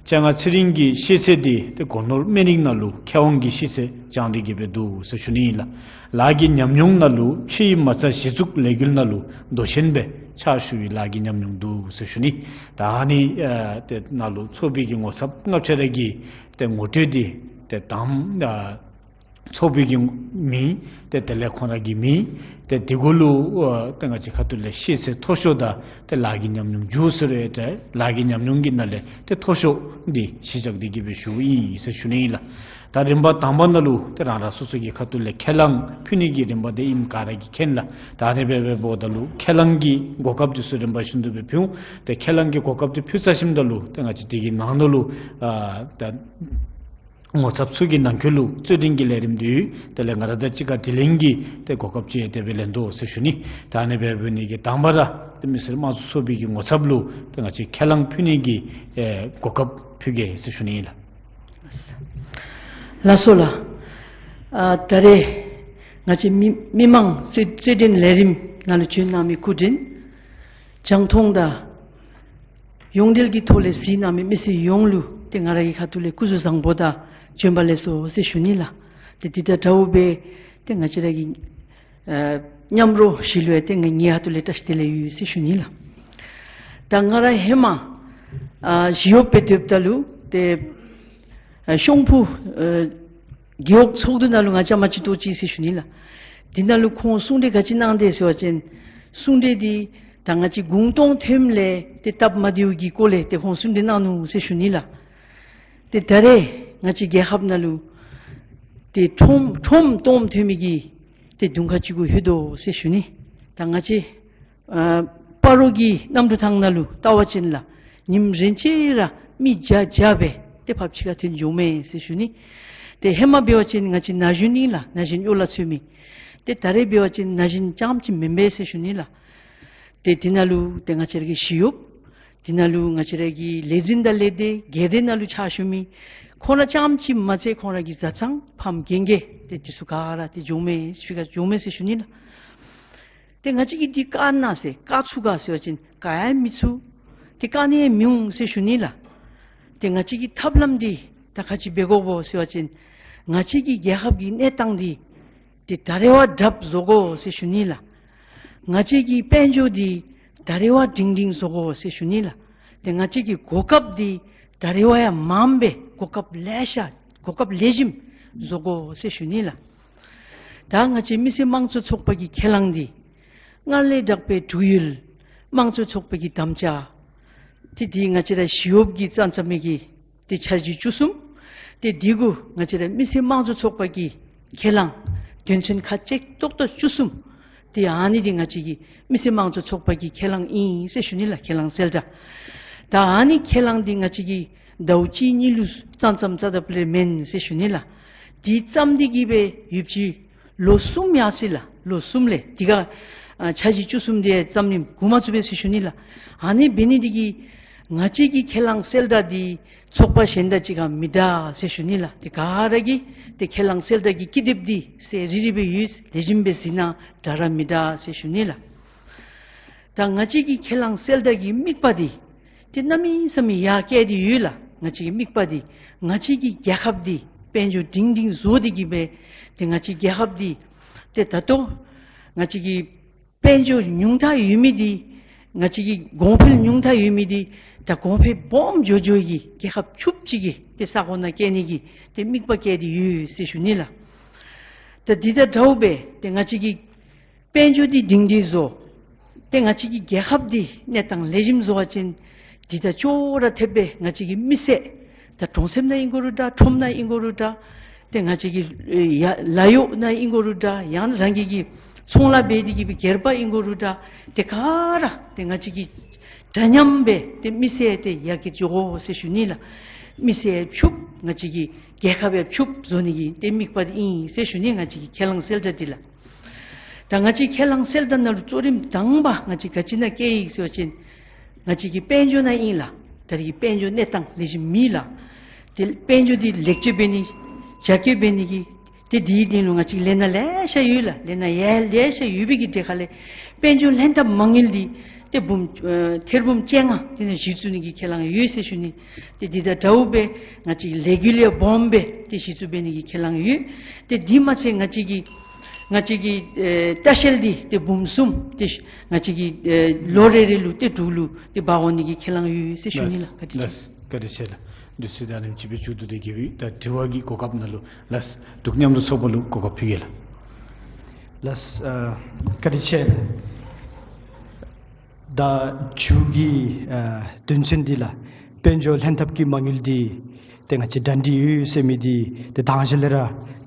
བཅོ་ལྔ་ཚེ་རིང་གི་ཤེས་ཚད་འདི་ཏེ་སྒོ་ནོར་སྨན་རིགས་ནང་ལུ་མཁས་དབང་གི་ཤེས་ཚད་སྦྱངས་ཏེ་གི་སྦེ་འདུག་ཟེར་ཞུ་ནི་ཨིན་ལགས། ལཱ་གི་ཉམས་མྱོང་ནང་ལུ་ཕྱི་ཡི་མ་རྩ་གཞི་བཙུགས་ལས་འགུལ་ནང་ལུ་མདོ་ཆེན་སྦེ་ཕྱག་ཞུ་བའི་ལཱ་གི་ཉམས་མྱོང་འདུག་ཟེར་ཞུ་ནི། ད་ཨ་ནི་ཨ་ཏེ་ནང་ལུ་ཚོགས་པའི་གི་ངོ་ཚབ་ལྔ་བཅུ་རེ་གི་ཏེ་ངོ་སྤྲོད་འདི་ཏེ་དང་ཨ་ཚོགས་པའི་གི་མིང་ཏེ་དེ་ལས་ཁོང་ར་གི་མིང་ཏེ་དེ་གུ་ལུ་ཨ་ཏེ་ང་བཅས་ཁ་ཐུག་ལས་ཤེས་ཚད་མཐོ་ཤོས་དང་ཏེ་ལཱ་གི་ཉམས་མྱོང་མཇུག་ཟེར་རུང་ཏེ་ལཱ་གི་ཉམས་མྱོང་གི་ནང་ལས་ཏེ་མཐོ་ཤོས་འདི་གཞི་བཞག་སྟེ་གི་སྦེ་ཞུཝ་ཨིན་ཟེར་ཞུ་ནི་ཨིན་ལགས། ད་རིམ་པ་དང་པ་ནང་ལུ་ཏེ་རང་རང་སོ་སོ་གི་ཁ་ཐུག་ལས་ཁས་བླངས་ཕུལ་ནི་གི་རིམ་པ་འདི་ཨིནམ་ག་ར་གིས་མཁྱེན་ལགས། ད་ཨ་ནི་སྦེ་འབདཝ་ད་ལུ་ཁས་བླངས་ཀྱི་གོ་སྐབས་འདི་ཚུ་རིམ་པ་བཞིན་དུ་སྦེ་ཕུལ་འོང་། ཏེ་ཁས་བླངས་ཀྱི་གོ་སྐབས་འདི་ཕུལ་ཚར་ཞིནམ་ད་ལུ་ཏེ་ང་བཅས་འདི་གི་ནང་ན་ལུ་ཨ་ད་ངོ་ཚབ་ཚུ་གི་ནང་འཁོད་ལུ་རྩོད་འགྲན་གྱི་ལས་རིམ་འདི་ཡོད། དེ་ལས་ང་ར་དང་གཅིག་ཁར་དྲི་ལན་གྱི་ཏེ་གོ་སྐབས་ཅིག་དེ་སྦེ་ལེན་དོ་ཟེར་ཞུ་ནི། ད་ཨ་ནི་སྦེ་འབད་ནི་གི་དང་པ་ར་ཏེ་མི་སེར་དམངས་གཙོ་ཚོགས་པའི་གི་ངོ་ཚབ་ལུ་ཏེ་ང་བཅས་ཁས་བླངས་ཕུལ་ནི་གི་ཨེ་གོ་སྐབས་ཕུལ་གེ་ཟེར་ཞུ་ནི་ཨིན་ལགས། ལགས་སོ་ལགས། ཨ་ད་རེས་ང་བཅས་མི་མི་དམངས་རྩོད་རྩོད་འགྲན་ལས་རིམ་ནང་ལུ་བྱོན་གནང་མི་སྐུ་མགྲོན་རྒྱང་མཐོང་དང་ཡོངས་འབྲེལ་གྱི་ཐོག་ལས་གཟིགས་གནང་མི་མི་སེར་ཡོངས་ལུ་ཏེ་ང་ར་གི་ཁ་ཐུག་ལས་སྐུ་གཟུགས་བཟང་པོ་དང་བྱོན་པ་ལེགས་སོ་ཟེར་ཞུ་ནི་ལགས། ཏེ་འདི་དང་འདྲཝ་སྦེ་ཏེ་ང་བཅས་ར་གི་ཨ་མཉམ་རོགས་བཞི་ལུ་ཡང་ཏེ་ང་ངེའི་ཁ་ཐུག་ལས་བཀྲ་ཤིས་བདེ་ལེགས་ཡོད་ཟེར་ཞུ་ནི་ལགས། ད་ང་ར་ཧེ་མ་ཨ་ཞི་གཡོགཔ་སྦེ་སྡོདཔ་ད་ལུ་ཏེ་ཨ་ཤོང་ཕུ་ཨ་རྒེད་འོག་ཚོགས་འདུ་ནང་ལུ་ང་བཅའ་མར་ཅིག་གཏོགས་ཅི་ཟེར་ཞུ་ནི་ལགས། འདི་ནང་ལུ་ཁོང་གསུང་གྲོས་ག་ཅི་གནང་དེས་ཟེར་བ་ཅིན་གསུང་གྲོས་འདི་ད་ང་བཅས་གུང་སྟོང་ཐོནམ་ལས་ཏེ་སྟབས་མ་བདེཝ་གི་སྐོར་ལས་ཏེ་ཁོང་གསུང་གྲོས་གནང་ནུག་ཟེར་ཞུ་ནི་ལགས། ཏེ་ད་རེས་ང་བཅས་རྒྱལ་ཁབ་ནང་ལུ་ཏེ་ཁྲོམ་ཁྲོམ་སྟོངམ་ཐོན་མི་གི་ཏེ་གདོང་ཁ་ཅིག་གུ་ལྷོད་དོ་ཟེར་ཞུ་ནི། ད་ང་བཅས་ཨ་སྤ་རོ་གི་གནམ་གྲུ་ཐང་ནང་ལུ་བལྟ་བ་ཅིན་ལགས་ཉིནམ་རེ་ཅིག་ར་མི་བརྒྱ་བརྒྱ་སྦེ་ཏེ་ཕར་ཕྱི་ཁར་ཐོན་འགྱོཝ་མས་ཟེར་ཞུ་ནི། ཏེ་ཧེ་མ་འབད་བ་ཅིན་ང་བཅས་ན་གཞོན་ཨིན་ལགས། ན་གཞོན་གཡོག་ལ་འཚོལ་མི། ཏེ་ད་རེས་འབད་བ་ཅིན་ན་གཞོན་རྐྱངམ་ཅིག་མེན་པས་ཟེར་ཞུ་ནི་ལགས། ཏེ་འདི་ནང་ལུ་ཏེ་ང་བཅས་ར་གི་ཞི་གཡོགཔ་འདི་ནང་ལུ་ང་བཅས་ར་གི་ལས་འཛིན་དང་ལས་སྡེ་སྒེར་སྡེ་ནང་ལུ་ཕྱག་ཞུ་མི་ཁོང་ར་རྐྱངམ་ཅིག་མ་ཚད་ཁོང་ར་གི་བཟའ་ཚང་ཕམ་རྒན་རྒས་ཏེ་འདི་ཚུ་ག་ར་ཏེ་འགྱོཝ་མས་ཕྱི་ཁར་འགྱོཝ་མས་ཟེར་ཞུ་ནི་ལགས། ཏེ་ང་བཅས་ཀྱིས་འདི་བཀག་ན་ཟེར་བཀག་ཚུགས་ག་ཟེར་བ་ཅིན་བཀག་ཡང་མི་ཚུགས། ཏེ་བཀག་ནི་ཡང་མི་འོང་ཟེར་ཞུ་ནི་ལགས། ཏེ་ང་བཅས་ཀྱི་ཐབས་ལམ་འདི་ད་ག་ཅི་འབད་དགོཔ་སྨོ་ཟེར་བ་ཅིན་ང་བཅས་ཀྱི་རྒྱལ་ཁབ་ཀྱི་གནས་སྟངས་འདི་ཏེ་ད་རེས་བ་དྲགཔ་བཟོ་དགོ་ཟེར་ཞུ་ནི་ལགས། ང་བཅས་ཀྱི་དཔལ་འབྱོར་འདི་ད་རེས་བ་སྒྲིང་སྒྲིང་བཟོ་དགོ་ཟེར་ཞུ་ནི་ལགས། ཏེ་ང་བཅས་ཀྱི་གོ་སྐབས་འདི་ད་རེས་བ་ཡང་མངམ་སྦེ་གོ་སྐབས་ལེ་ཤ་གོ་སྐབས་ལེགས་ཤོམ་བཟོ་དགོ་ཟེར་ཞུ་ནི་ལགས། ད་ང་བཅས་མི་སེར་དམངས་གཙོ་ཚོགས་པ་གི་ཁས་བླངས་འདི་སྔར་ལས་དྲག་པའི་དྲུག་ཡུལ་དམངས་གཙོ་ཚོགས་པ་གི་དམ་བཅའ་ཏེ་འདི་ང་བཅས་ར་ཞི་གཡོགཔ་གིས་བརྩམ་བརྩམ་མི་གི་ཏེ་འཆར་གཞི་བཅུ་གསུམ། ཏེ་འདི་གུ་ང་བཅས་ར་མི་སེར་དམངས་གཙོ་ཚོགས་པ་གི་ཁས་བླངས་དོན་ཚན་ཁ་གཅིག་ཏོག་ཏོ་བཅུ་གསུམ། ཏེ་ཨ་ནི་འདི་ང་བཅས་ཀྱི་མི་སེར་དམངས་གཙོ་ཚོགས་པ་གི་ཁས་བླངས་ཨིན་ཟེར་ཞུ་ནི་ལགས། ཁས་བླངས་གསལ་བསྒྲགས། ད་ཨ་ནི་ཁས་བླངས་འདི་ང་བཅས་ཀྱིས་ཟླཝ་གཅིག་གཉིས་ལུ་བརྩམ་བརྩམ་རྐྱབ་རྐྱབ་ལས་མེན་ཟེར་ཞུ་ནི་ལགས། འདི་བརྩམས་ཏེ་གི་སྦེ་ཡུདཔ་ཅིག་ལོ་གསུམ་ཡར་སོ་ཡི་ལགས། ལོ་གསུམ་ལས་འདི་ག་ཨ་འཆར་གཞི་བཅུ་གསུམ་འདི་བརྩམ་ནི་འགོ་མ་བཙུགས་པས་ཟེར་ཞུ་ནི་ལགས། ཨ་ནི་འབད་ནི་འདི་གིས་ང་བཅས་ཀྱི་ཁས་བླངས་གསལ་བསྒྲགས་འདི་ ཚོགས་པ་གཞན་དང་གཅིག་ཁར་མི་འདྲ་ཟེར་ཞུ་ནི་ལགས། ཏེ་ག་ར་གིས་ཏེ་ཁས་བླངས་གསལ་བསྒྲགས་ཀྱི་ཀི་དེབ་འདི་གསལ་རི་རི་སྦེ་ཡོད། ལེགས་ཤོམ་སྦེ་གཟིགས་གནང་། འདྲ་ར་མི་འདྲ་ཟེར་ཞུ་ནི་ལགས། ད་ང་བཅས་ཀྱི་ཁས་བླངས་གསལ་བསྒྲགས་ཀྱི་དམིགས་པ་འདི་ཏེ་གནམ་མེད་ས་མེད་ཡར་བཀལ་ཏེ་ཡོད་ལགས། ང་བཅས་ཀྱི་དམིགས་པ་འདི་ང་བཅས་ཀྱི་རྒྱལ་ཁབ་འདི་དཔལ་འབྱོར་སྒྲིང་སྒྲིང་བཟོ་སྟེ་གི་སྦེ་ཏེ་ང་བཅས་རྒྱལ་ཁབ་འདི་ཏེ་ད་ལྟོ་ང་བཅས་ཀྱི་དཔལ་འབྱོར་ཉུང་མཐའ་ཡོད་མི་འདི་ང་བཅས་ཀྱི་གོང་འཕེལ་ཉུང་མཐའ་ཡོད་མི་འདི་ད་གོང་འཕེལ་སྦོམ་འགྱོ་འགྱོ་གི་རྒྱལ་ཁབ་ཕྱུགཔོ་ཅིག་གི་ཏེ་ས་གོ་ནང་བསྐྱལ་ནི་གི་ཏེ་དམིགས་པ་བསྐྱེད་དེ་ཡོད་ཟེར་ཞུ་ནི་ལགས། ད་འདི་དང་འདྲཝ་སྦེ་ཏེ་ང་བཅས་ཀྱི་དཔལ་འབྱོར་འདི་སྒྲིང་སྒྲིང་བཟོ། ཏེ་ང་བཅས་ཀྱི་རྒྱལ་ཁབ་འདི་གནས་སྟངས་ལེགས་ཤོམ་བཟོ་བ་ཅིན་འདི་དང་ཅོག་ར་འཐདཔ་སྦེ་ང་བཅས་ཀྱི་མི་སེར་ད་གྲོང་གསེབ་ནང་ཨིན་དགོ་རུང་འདྲ། ཁྲོམ་ནང་ཨིན་དགོ་རུང་འདྲ། ཏེ་ང་བཅས་ཀྱི་ཡ་ལཱ་གཡོག་ནང་ཨིན་དགོ་རུང་འདྲ། ཡང་རང་གི་གི་ཚོང་ལཱ་འབད་དེ་གི་སྦེ་སྒེར་པ་ཨིན་དགོ་རུང་འདྲ། ཏེ་ག་ར་ཏེ་ང་བཅས་ཀྱི་འདྲ་མཉམ་སྦེ་ཏེ་མི་སེར་ཏེ་ཡར་རྒྱས་འགྱོ་དགོ་ཟེར་ཞུ་ནི་ལགས། མི་སེར་ཕྱུགཔོ་ང་བཅས་ཀྱི་རྒྱལ་ཁབ་ཡང་ཕྱུགཔོ་བཟོ་ནི་གི་ཏེ་དམིགས་པ་འདི་ཨིན་ཟེར་ཞུ་ནི། ང་བཅས་ཀྱི་ཁས་བླངས་གསལ་བསྒྲགས་འདི་ལགས། ད་ང་བཅས་ཁས་བླངས་གསལ་བསྒྲགས་ནང་ལུ་གཙོ་རིམ་དང་པ་ང་བཅས་ག་ཅི་ནང་བསྐྱལ་ཡི་ཟེར་བ་ཅིན་ང་བཅས་ཀྱི་དཔལ་འབྱོར་ནང་ཨིན་ལགས། ད་རེས་ཀྱི་དཔལ་འབྱོར་གནས་སྟངས་ལེགས་ཤོམ་མེད་ལགས། ཏེ་དཔལ་འབྱོར་འདི་ལེགས་བཅོས་འབད་ནི་རྒྱ་སྐྱེད་འབད་ནི་གི་ཏེ་འདི་དོན་ལུ་ང་བཅས་ལས་སྣ་ལེ་ཤ་ཡོད་ལགས། ལས་སྣ་ཡ་ལེ་ཤ་ཡོད་པའི་གི་གྲས་ཁ་ལས་དཔལ་འབྱོར་ལྷན་ཐབས་མ་དངུལ་འདི་ཏེ་འབུམ་ཨེ་ཐེར་འབུམ་བཅོ་ལྔ་འདི་ནང་གཞི་བཙུགས་ནི་གི་ཁས་བླངས་ཡོད་ཟེར་ཞུ་ནི། ཏེ་འདི་དང་འདྲཝ་སྦེ་ང་བཅས་ཀྱི་ལས་འགུལ་ཡང་སྦོམ་སྦེ་ཏེ་གཞི་བཙུགས་འབད་ནི་གི་ཁས་བླངས་ཡོད། ཏེ་འདི་མ་ཚད་ང་བཅས་ཀྱི་ང་བཅས་ཀྱི་ཨེ་ལྟ་བཤལ་འདི་ཏེ་འབུམ་གསུམ་ཏེ་ང་བཅས་ཀྱི་ཨེ་ལོ་རེ་རེ་ལུ་ཏེ་འབྲུག་ལུ་ཏེ་འབག་འོང་ནི་གི་ཁས་བླངས་ཡོད་ཟེར་ཞུ་ནི་ལགས། བཀའ་དྲིན་ཆེ། ལགས་བཀའ་དྲིན་ཆེ་ལགས། དུས་ཚོད་ད་ཨ་ནེམ་ཅིག་སྦེ་མཇུག་བསྡུ་སྟེ་གི་སྦེ་ད་དྲི་བ་གི་གོ་སྐབས་ནང་ལུ་ལགས་འབྲུག་མཉམ་རུབ་ཚོགས་པ་ལུ་གོ་སྐབས་ཕུལ་གེ་ལགས། ལགས་ཨ་བཀའ་དྲིན་ཆེ། ད་མཇུག་གི་ཨ་དོན་ཚན་འདི་ལགས་དཔལ་འབྱོར་ལྷན་ཐབས་ཀྱི་མ་དངུལ་འདི་ཏེ་ང་བཅས་གྲ་སྒྲིག་ཡོད་ཟེར་མི་འདི་ཏེ་དང་ཞག་ལས་ར་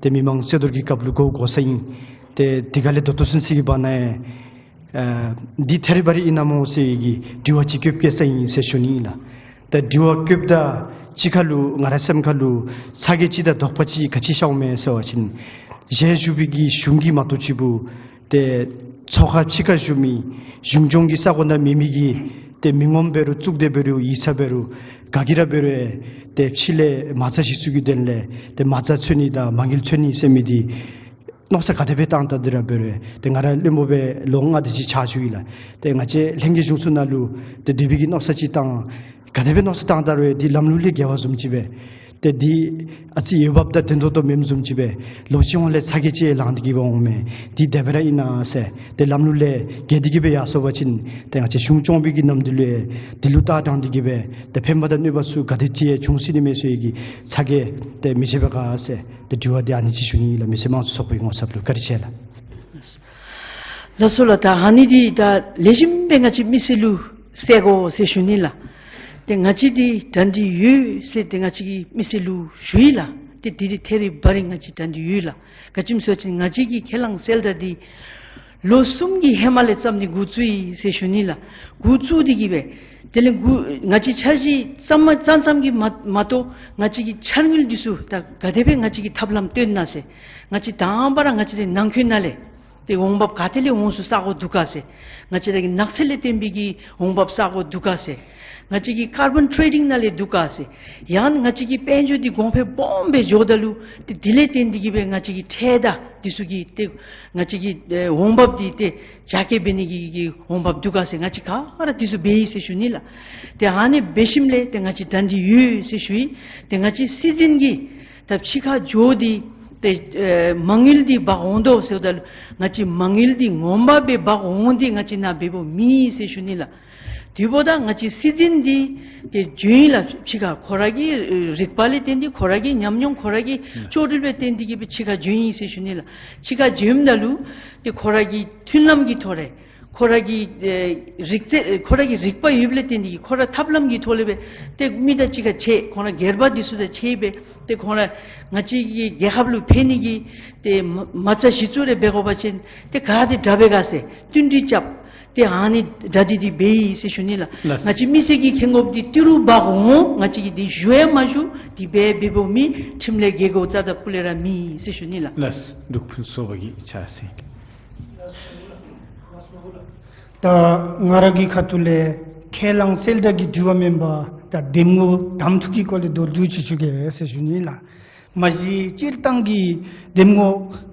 ཏེ་མི་མང་རྩོད་བསྡུར་གྱི་སྐབས་ལུ་གོ་གོ་ས་ཨིན། ཏེ་འདི་ག་ལས་ད་ལྟོ་ཚུན་ཚོད་ཀྱི་བར་ན་ཡང་ཨ་འདི་ཐད་རི་བ་རི་ཨིན་ན་སྨོ་ཟེར་གྱི་དྲི་བ་ཅིག་བཀོདཔ་བཀོད་ས་ཨིན་ཟེར་ཞུ་ནི་ཨིན་ལགས། ད་དྲི་བ་བཀོདཔ་ད་གཅིག་ཁར་ལུ་ང་རའི་སེམས་ཁར་ལུ་ཚ་གྱང་ཅིག་དང་དོགས་པ་ཅིག་ག་ཅི་ཤརཝ་མས་ཟེར་བ་ཅིན་གཞན་བཞུགས་པའི་གི་གཞུང་གིས་མ་གཏོགས་ཅིག་པུ་ཏེ་ཚོགས་ཁང་ཕྱི་ཁར་བཞུགས་མི་གཞུང་སྐྱོང་གི་ས་གོ་ནང་མེད་མི་གིས་ཏེ་མི་ངོམ་འབད་རུང་གཙུག་སྡེ་འབད་རུང་ཡིག་ཚང་འབད་རུང་ག་གིས་ར་འབད་རུང་ཏེ་ཕྱི་ལས་མ་རྩ་གཞི་བཙུགས་ཀྱི་དོན་ལས་ཏེ་མ་རྩ་འཚོལ་ནི་དང་མ་དངུལ་འཚོལ་ནི་ཟེར་མི་འདི་མནོ་བསམ་ག་དེ་སྦེ་བཏང་ད་འདི་ར་འབད་རུང་ཏེ་ང་ར་བློན་པོ་སྦེ་ལོ་ལྔ་དེ་ཅིག་ཕྱག་ཞུ་ཡི་ལགས། ཏེ་ང་བཅས་ལྷན་རྒྱས་གཞུང་ཚོགས་ནང་ལུ་ཏེ་དེ་སྦེ་གི་མནོ་བསམ་ཅིག་བཏང་ག་དེ་སྦེ་མནོ་བསམ་བཏང་ད་རུང་འདི་ལམ་ལུགས་ལས་འགལ་བ་བཟུམ་ཅིག་སྦེ་ཏེ་འདི་ཨ་ཙི་འོས་འབབ་དང་བདེ་ཏོག་ཏོ་མེནམ་བཟུམ་ཅིག་སྦེ་ལོག་ཅི་འོང་ལས་ཚ་གྱང་ཅིག་ལངས་ཏེ་གི་སྦེ་འོང་མས། འདི་དེ་སྦེ་ར་ཨིན་ན་ཟེར་ཏེ་ལམ་ལུགས་ལས་འགལ་ཏེ་གི་སྦེ་ཡར་སོང་པ་ཅིན་ཏེ་ང་བཅས་གཞུང་སྐྱོང་བའི་གི་ནམ་དུས་ལུ་འདི་ལུ་ལྟ་སྟངས་འདི་གིས་སྦེ་ཏེ་ཕན་པ་དང་གནོད་པ་ཚུ་ག་དེ་ཅིག་འབྱུང་སྲིད་ནི་མས་ཟེར་གྱི་ཚ་གྱང་ཏེ་མི་བཞེས་པས་ག་ཟེར་ཏེ་དྲི་བ་འདི་ཨ་ནི་ཅིག་ཞུ་ནི་ལགས། མི་སེར་དམངས་གཙོ་ཚོགས་པའི་ངོ་ཚབ་ལུ་བཀའ་དྲིན་ཆེ་ལགས། ལགས་སོ་ལགས། ད་ཨ་ནི་འདི་ད་ལེགས་ཤོམ་སྦེ་ང་བཅས་མི་སེར་ལུ་གསལ་དགོ་ཟེར་ཞུ་ནི་ལགས། ཏེ་ང་བཅས་འདི་གྲ་སྒྲིག་ཡོད་ཟེར་ཏེ་ང་བཅས་ཀྱིས་མི་སེར་ལུ་ཞུ་ཡི་ལགས། ཏེ་འདི་འདི་ཐད་རི་བ་རི་ང་བཅས་གྲ་སྒྲིག་ཡོད་ལགས། ག་ཅི་སྨོ་ཟེར་བ་ཅིན་ང་བཅས་ཀྱི་ཁས་བླངས་གསལ་བསྒྲགས་འདི་ལོ་གསུམ་གྱི་ཧེ་མ་ལས་བརྩམ་ནི་འགོ་བཙུགས་ཡི་ཟེར་ཞུ་ནི་ལགས། འགོ་བཙུགས་ཏེ་གི་སྦེ་དེ་ལས་འགོ་ང་བཅས་འཆར་གཞི་བརྩམ་མ་བརྩམ་བརྩམ་གྱི་མ་མ་གཏོགས་ང་བཅས་ཀྱི་འཆར་དངུལ་འདི་ཚུ་ད་ག་དེ་སྦེ་ང་བཅས་ཀྱིས་ཐབས་ལམ་སྟོན་ན་ཟེར། ང་བཅས་དང་པ་ར་ང་བཅས་རའི་ནང་འཁོད་ནང་ལས་ཏེ་འོང་འབབ་ག་ཏེ་ལས་འོང་སུ་ས་གོ་འདུག་ག་ཟེར། ང་བཅས་ར་གི་ནགས་ཚལ་ལས་བརྟེན་པའི་གི་འོང་འབབ་ས་གོ་འདུག་ག་ཟེར། ང་བཅས་ཀྱི་ཀར་བཱན་ཊེ་རེ་ཌིང་ནང་ལས་འདུག་ག་ཟེར། ཡང་ང་བཅས་ཀྱི་དཔལ་འབྱོར་འདི་གོང་འཕེལ་སྦོམ་སྦེ་འགྱོཝ་ད་ལུ་ཏེ་འདི་ལས་བརྟེན་ཏེ་གི་སྦེ་ང་བཅས་ཀྱི་ཁྲལ་དང་འདི་ཚུ་གི་ཏེ་ང་བཅས་ཀྱི་ཨེ་འོང་འབབ་འདི་ཏེ་རྒྱ་སྐྱེད་འབད་ནི་གི་གི་འོང་འབབ་འདུག་ག་ཟེར། ང་བཅས་ག་ར་འདི་ཚུ་འབད་ཡི་ཟེར་ཞུ་ནི་ལགས། ཏེ་ཨ་ནི་འབད་ཞིནམ་ལས་ཏེ་ང་བཅས་གྲ་སྒྲིག་ཡོད་ཟེར་ཞུ་ཡི། ཏེ་ང་བཅས་སྲིད་འཛིན་གྱིས་ད་ཕྱི་ཁར་འགྱོ་སྟེ་ཏེ་ཨེ་མ་དངུལ་འདི་འབག་འོང་དོ་ཟེརཝ་ད་ལུ་ང་བཅས་མ་དངུལ་འདི་ངོ་མ་སྦེ་འབག་འོང་སྟེ་ང་བཅས་ནཱ་འབདཝ་མེན་ཟེར་ཞུ་ནི་ལགས། དེ་འབདཝ་ད་ང་བཅས་སྲིད་འཛིན་འདི་ཏེ་འབྱོན་ཡི་ལགས། ཕྱི་ཁར་ཁོ་ར་གི་ཨེ་རིག་པ་ལས་བརྟེན་ཏེ་ཁོ་ར་གི་ཉམས་མྱོང་ཁོ་ར་གི་ཨ་ཅོག་འཐདཔ་ལས་བརྟེན་ཏེ་གི་སྦེ་ཕྱི་ཁར་འབྱོན་ཡི་ཟེར་ཞུ་ནི་ལགས། ཕྱི་ཁར་འབྱོནམ་ད་ལུ་ཏེ་ཁོ་ར་གི་མཐུན་ལམ་གྱི་ཐོག་ལས་ཁོ་ར་གི་ཨེ་རིག་རྩལ་ཁོ་ར་གི་རིག་པ་ཡོདཔ་ལས་བརྟེན་ཏེ་གི་ཁོ་ར་ཐབས་ལམ་གྱི་ཐོག་ལས་སྦེ་ཏེ་མི་དང་གཅིག་ཁར་ཕྱད་ཁོང་ར་སྒེར་པ་འདི་ཚུ་དང་ཕྱད་སྦེ་ཏེ་ཁོང་ར་ང་བཅས་ཀྱི་རྒྱལ་ཁབ་ལུ་ཕན་ནི་གི་ཏེ་མ་མ་རྩ་གཞི་བཙུགས་རེ་འབད་དགོ་པ་ཅིན་ཏེ་ག་དེ་དྲག་པས་ག་ཟེར་བསྟུན་གྲོས་རྐྱབ། ཏེ་ཨ་ནི་གྲ་སྒྲིག་འདི་འབད་ཡི་ཟེར་ཞུ་ནི་ལགས། ལགས། ང་བཅས་མི་སེར་གྱིས་མཁྱེན་དགོཔ་འདི་ཏི་རུ་འབག་འོང་ང་བཅས་ཀྱིས་འདི་ཞུ་ཡང་མ་ཞུ། འདི་འབད་འབདཝ་མེན། ཁྲིམས་ལས་འགལ་དགོཔ་རྩ་དང་སྤུ་ལས་ར་མེན་ཟེར་ཞུ་ནི་ལགས། ལགས། འབྲུག་ཕུན་ཚོགས་པ་གི་ཕྱག་སེང་། ད་ང་ར་གི་ཁ་ཐུག་ལས་ཁས་བླངས་གསལ་བསྒྲགས་ཀྱི་དྲི་བ་མེན་པར་ ད་འདེམས་ངོ་གདམ་འཐུ་གི་སྐོར་ལས་མདོར་བསྡུས་ཅིག་ཞུ་གེ་ཟེར་ཞུ་ནི་ལགས། མ་གཞི་སྤྱིར་བཏང་གི་འདེམས་ངོ་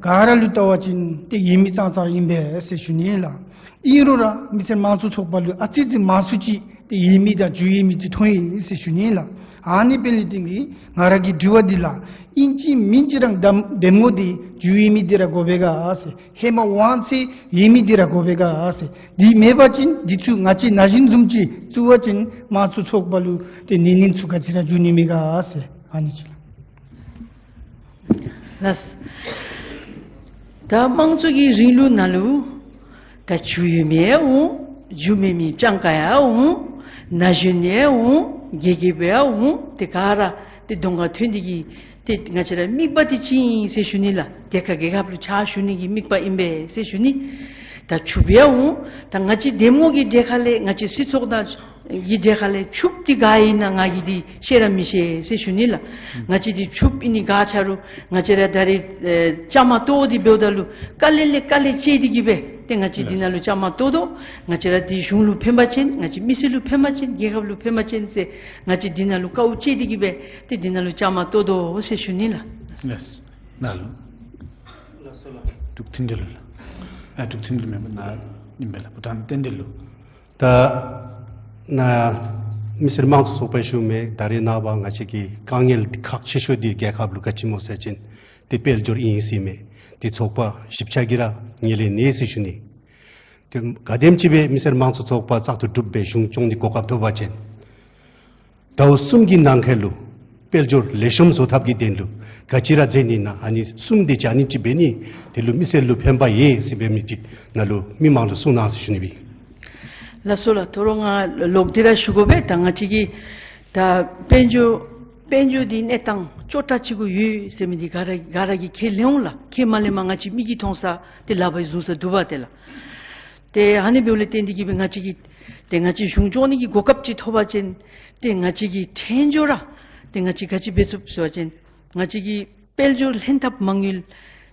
ག་ར་ལུ་བལྟ་བ་ཅིན་ཏེ་ཡོད་མི་ཙང་ཙང་ཨིན་པས་ཟེར་ཞུ་ནི་ལགས། ཨིན་རུང་ར་མི་སེར་དམངས་གཙོ་ཚོགས་པ་ལུ་ཨ་ཙི་ཙི་མང་སུ་ཅིག་ཏེ་ཡོད་མི་དང་འཇུ་ཡོད་མི་ཅིག་མཐོང་ཡི་ཟེར་ཞུ་ནི་ལགས། ཨ་ནི་འབད་ནི་དེ་གིས་ང་ར་གི་དྲི་བ་འདི་ལགས། ཨིན་ཅི་མིན་ཅི་ར་འདེམས་འདེམས་ངོ་འདི་འཇུ་ཡོད་མི་འདི་ར་དགོ་པས་ག་ཟེར། ཧེ་མ་དབང་ཚད་ཡོད་མི་འདི་ར་དགོ་པས་ག་ཟེར། འདི་མེད་པ་ཅིན་འདི་ཚུ་ང་བཅས་ན་གཞོན་བཟུམ་ཅིག་བཙུགས་པ་ཅིན་དམངས་གཙོ་ཚོགས་པ་ལུ་ཏེ་སྣེ་ལེན་ཚུ་ག་ཅི་ར་འཇུ་ནི་མས་ག་ཟེར། ཨ་ནི་ཅིག་ལགས། ལགས། ད་དམངས་གཙོ་གི་རིང་ལུགས་ནང་ལུ་ད་འཇུ་ཡོད་མི་ཡང་འོང་། འཇུ་མེད་མི་སྤྱང་ཀ་ཡང་འོང་། ན་གཞོན་ཡང་འོང་། རྒས་རྒསཔ་ཡང་འོང་། ཏེ་ག་ར་ཏེ་གདོང་ཁར་ཐོན་ཏེ་གིས་ཏེ་ང་བཅས་ར་དམིགས་པ་འདི་ཅིག་ཨིན་ཟེར་ཞུ་ནི་ལགས། གདན་ཁ་རྒྱལ་ཁབ་ལུ་ཕྱག་ཞུ་ནི་གི་དམིགས་པ་ཨིན་པས་ཟེར་ཞུ་ནི། ད་ཕྱུགཔོ་ཡང་འོང་། ད་ང་བཅས་འདེམས་ངོ་གི་གྲལ་ཁ་ལས་ང་བཅས་སྲིད་ཚོགས་དང་གི་གྲལ་ཁ་ལས་ཕྱུགཔོ་འདི་ག་ཨིན་ན་ང་གིས་འདི་ཤེས་ར་མི་ཤེས་ཟེར་ཞུ་ནི་ལགས། ང་བཅས་འདི་ཕྱུགཔོ་ཨིན་ནི་ག་ཆ་རུང་ང་བཅས་ར་ད་རེས་ཨེ་བཅའ་མར་གཏོགས་ཏེ་འབདཝ་ད་ལུ་དཀའ་ལས་ལས་དཀའ་ལས་སྤྱད་དེ་གིས་སྦེ་ཏེ་ང་བཅས་འདི་ནང་ལུ་བཅའ་མར་གཏོགས་དོ། ང་བཅས་ར་འདི་གཞུང་ལུ་ཕན་པ་ཅིན་ང་བཅས་མི་སེར་ལུ་ཕན་པ་ཅིན་རྒྱལ་ཁབ་ལུ་ཕན་པ་ཅིན་ཟེར་ང་བཅས་འདི་ནང་ལུ་དཀའཝ་སྤྱད་དེ་གིས་སྦེ་ཏེ་འདི་ནང་ལུ་བཅའ་མར་གཏོགས་དོ་ཟེར་ཞུ་ནི་ལགས། ལགས། ལགས་སོ་ལགས། འབྲུག་མཐུན་སྒྲིལ་ལུ་ལགས། ཨ་འབྲུག་མཐུན་སྒྲིལ་མེན་པ་ནཱ་ཨིན་པས་ལགས། བྷུ་ཊཱན་བསྟན་འཛིན་ལུ། ད་ནཱ་མི་སེར་དམངས་གཙོ་ཚོགས་པ་ཞུ་མི་ད་རེས་ནངས་པ་ང་བཅས་ཀྱི་དཀའ་ངལ་ཁག་ཆེ་ཤོས་འདི་རྒྱལ་ཁབ་ལུ་ག་ཅི་སྨོ་ཟེར་བ་ཅིན་ཏེ་དཔལ་འབྱོར་ཨིན་ཟེར་མི་འདི་ཚོགས་པ་ཞིབ་ཆ་གིས་ར་ངོས་ལེན་ནི་ཟེར་ཞུ་ནི། ཏེ་ག་དེམ་ཅིག་སྦེ་མི་སེར་དམངས་གཙོ་ཚོགས་པ་བཙག་འཐུ་གྲུབ་སྦེ་གཞུང་སྐྱོང་ནི་གོ་སྐབས་ཐོབ་པ་ཅིན་ཟླཝ་གསུམ་གྱི་ནང་འཁོད་ལུ་དཔལ་འབྱོར་ལེགས་ཤོམ་བཟོ་ཐབས་ཀྱི་དོན་ལུ་ག་ཅི་ར་མཛད་ནི་ཨིན་ན། ཨ་ནི་གསུམ་འདི་ཅིག་ཨ་ནེམ་ཅིག་འབད་ནི་དེ་ལུ་མི་སེར་ལུ་ཕན་པ་ཡོད་ཟེར་འབད་མི་ཅིག་ནཱ་ལུ་མི་མང་ལུ་གསུང་གནང་ཟེར་ཞུ་ནི་སྦེ། ལགས་སོ་ལགས། ད་རུང་ང་ལོག་སྟེ་ར་ཞུ་དགོ་པས། ད་ང་བཅས་ཀྱི་ད་དཔལ་འབྱོར་དཔལ་འབྱོར་འདི་གནས་སྟངས་སྐྱོ་དྲགས་ཅིག་གུ་ཡོད་ཟེར་མི་འདི་ག་ར་ག་ར་གིས་ཁས་ལེན་འོང་ལགས། ཁས་མ་ལེན་པར་ང་བཅས་མིག་གིས་མཐོང་ས་ཏེ་ལག་པར་བཟུང་ས་འདུག་པ་ཏེ་ལགས། ཏེ་ཨ་ནི་འབདཝ་ལས་བརྟེན་ཏེ་གིས་སྦེ་ང་བཅས་ཀྱིས་ཏེ་ང་བཅས་གཞུང་སྐྱོང་ནི་གི་གོ་སྐབས་ཅིག་ཐོབ་པ་ཅིན་ཏེ་ང་བཅས་ཀྱིས་ཐད་འགྱོ་ར་ཏེ་ང་བཅས་ག་ཅི་འབད་ཚུགས་ཟེར་བ་ཅིན་ང་བཅས་ཀྱིས་དཔལ་འབྱོར་ལྷན་ཐབས་མ་དངུལ་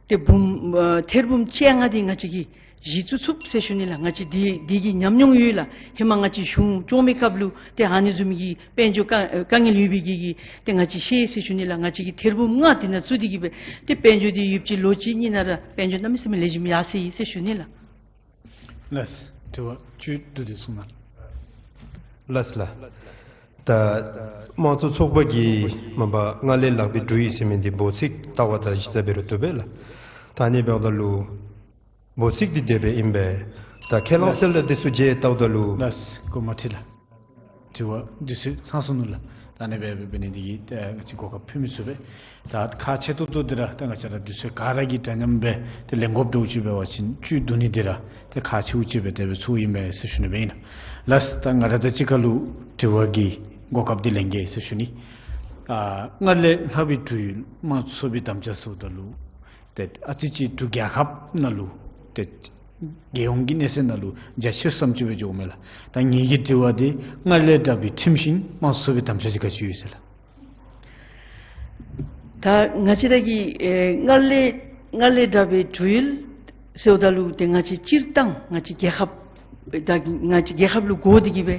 ཏེ་འབུམ་ཨ་ཐེར་འབུམ་བཅོ་ལྔ་འདི་ང་བཅས་ཀྱིས་གཞི་བཙུགས་ཚུགས་ཟེར་ཞུ་ནི་ལགས། ང་བཅས་འདི་འདི་གི་ཉམས་མྱོང་ཡོད་ལགས། ཧེ་མ་ང་བཅས་གཞུང་སྐྱོང་མི་སྐབས་ལུ་ཏེ་ཨ་ནི་བཟུམ་གྱི་དཔལ་འབྱོར་དཀའ་དཀའ་ངལ་ཡོད་པའི་གི་གི་ཏེ་ང་བཅས་ཤེས་ཟེར་ཞུ་ནི་ལགས། ང་བཅས་ཀྱིས་ཐེར་འབུམ་ལྔ་འདི་ནང་བཙུགས་ཏེ་གིས་སྦེ་ཏེ་དཔལ་འབྱོར་འདི་ཡུདཔ་ཅིག་ལོ་གཅིག་གཉིས་ནང་ར་དཔལ་འབྱོར་གནམ་མེད་ས་མེད་ལེགས་ཤོམ་ཡར་སོང་ཡི་ཟེར་ཞུ་ནི་ལགས། ལགས། དྲི་བ་བཅུད་བསྡུ་སྟེ་གསུང་གནང་། ལགས་ལགས། ད་དམངས་གཙོ་ཚོགས་པ་གིས་མ་པ་སྔར་ལས་ལེགས་པའི་འགྲོས་ཡོད་ཟེར་མི་འདི་འབོད་ཚིག་རྟག་པ་དང་གཞི་རྩ་འབད་རུང་བཏུབ་པས་ལགས། ད་ཨ་ནི་འབདཝ་ད་ལུ་འབོད་ཚིག་འདི་དེ་སྦེ་ཨིན་པས། ད་ཁས་བླངས་གསལ་བསྒྲགས་འདི་ཚུ་མཇལ་བལྟཝ་ད་ལུ། ལགས། གོང་མ་ཁྲི་ལགས། དྲི་བ་འདི་ཚུ་ཚང་སོ་ནུག་ལགས། ད་ཨ་ནི་སྦེ་འབད་ནི་འདི་གིས་ཏེ་ང་བཅས་གོ་སྐབས་ཕུལ་མི་ཚུགས་པས། ད་ཁག་ཆེ་ཏོག་ཏོ་འདི་ར་ཏེ་ང་བཅས་ར་འདི་ཚུ་ག་ར་གིས་འདྲ་མཉམ་སྦེ་ཏེ་ལེན་དགོཔ་འདྲཝ་ཅིག་འབད་བ་ཅིན་བཅུད་བསྡུ་ནི་འདི་ར་ཏེ་ཁག་ཆེཝ་ཅིག་སྦེ་དེ་སྦེ་ཚོརཝ་ཨིན་པས་ཟེར་ཞུ་ནི་སྦེ་ཨིན། ལགས། ད་ང་ར་དང་གཅིག་ཁར་ལུ་དྲི་བ་གི་གོ་སྐབས་འདི་ལེན་གེ་ཟེར་ཞུ་ནི། ཨ་སྔར་ལས་ལྷག་པའི་འགྲོས་ཡུལ་དམངས་གཙོ་ཚོགས་པའི་དམ་བཅའ་ཟེརཝ་ད་ལུ་ཏེ་ཨ་ཙི་ཅིག་འབྲུག་རྒྱལ་ཁབ་ནང་ལུ་ཏེ་རྒྱལ་ཡོངས་ཀྱི་གནས་ཚད་ནང་ལུ་རྒྱ་ཆེ་སུ་ཙམ་ཅིག་སྦེ་འགྱོཝ་མས་ལགས། ད་ངེ་གི་དྲི་བ་འདི་སྔར་ལས་དྲག་པའི་ཁྲིམས་ཤིང་དམངས་གཙོ་ཚོགས་པའི་དམ་བཅའ་འདི་ག་ཅི་ཡོད་ཟེར་ལགས། ད་ང་བཅས་ར་གི་ཨེ་སྔར་ལས་སྔར་ལས་དྲག་པའི་འགྲོས་ཡུལ་ཟེརཝ་ད་ལུ་ཏེ་ང་བཅས་སྤྱིར་བཏང་ང་བཅས་རྒྱལ་ཁབ་ད་ང་བཅས་རྒྱལ་ཁབ་ལུ་གོ་སྟེ་གིས་སྦེ་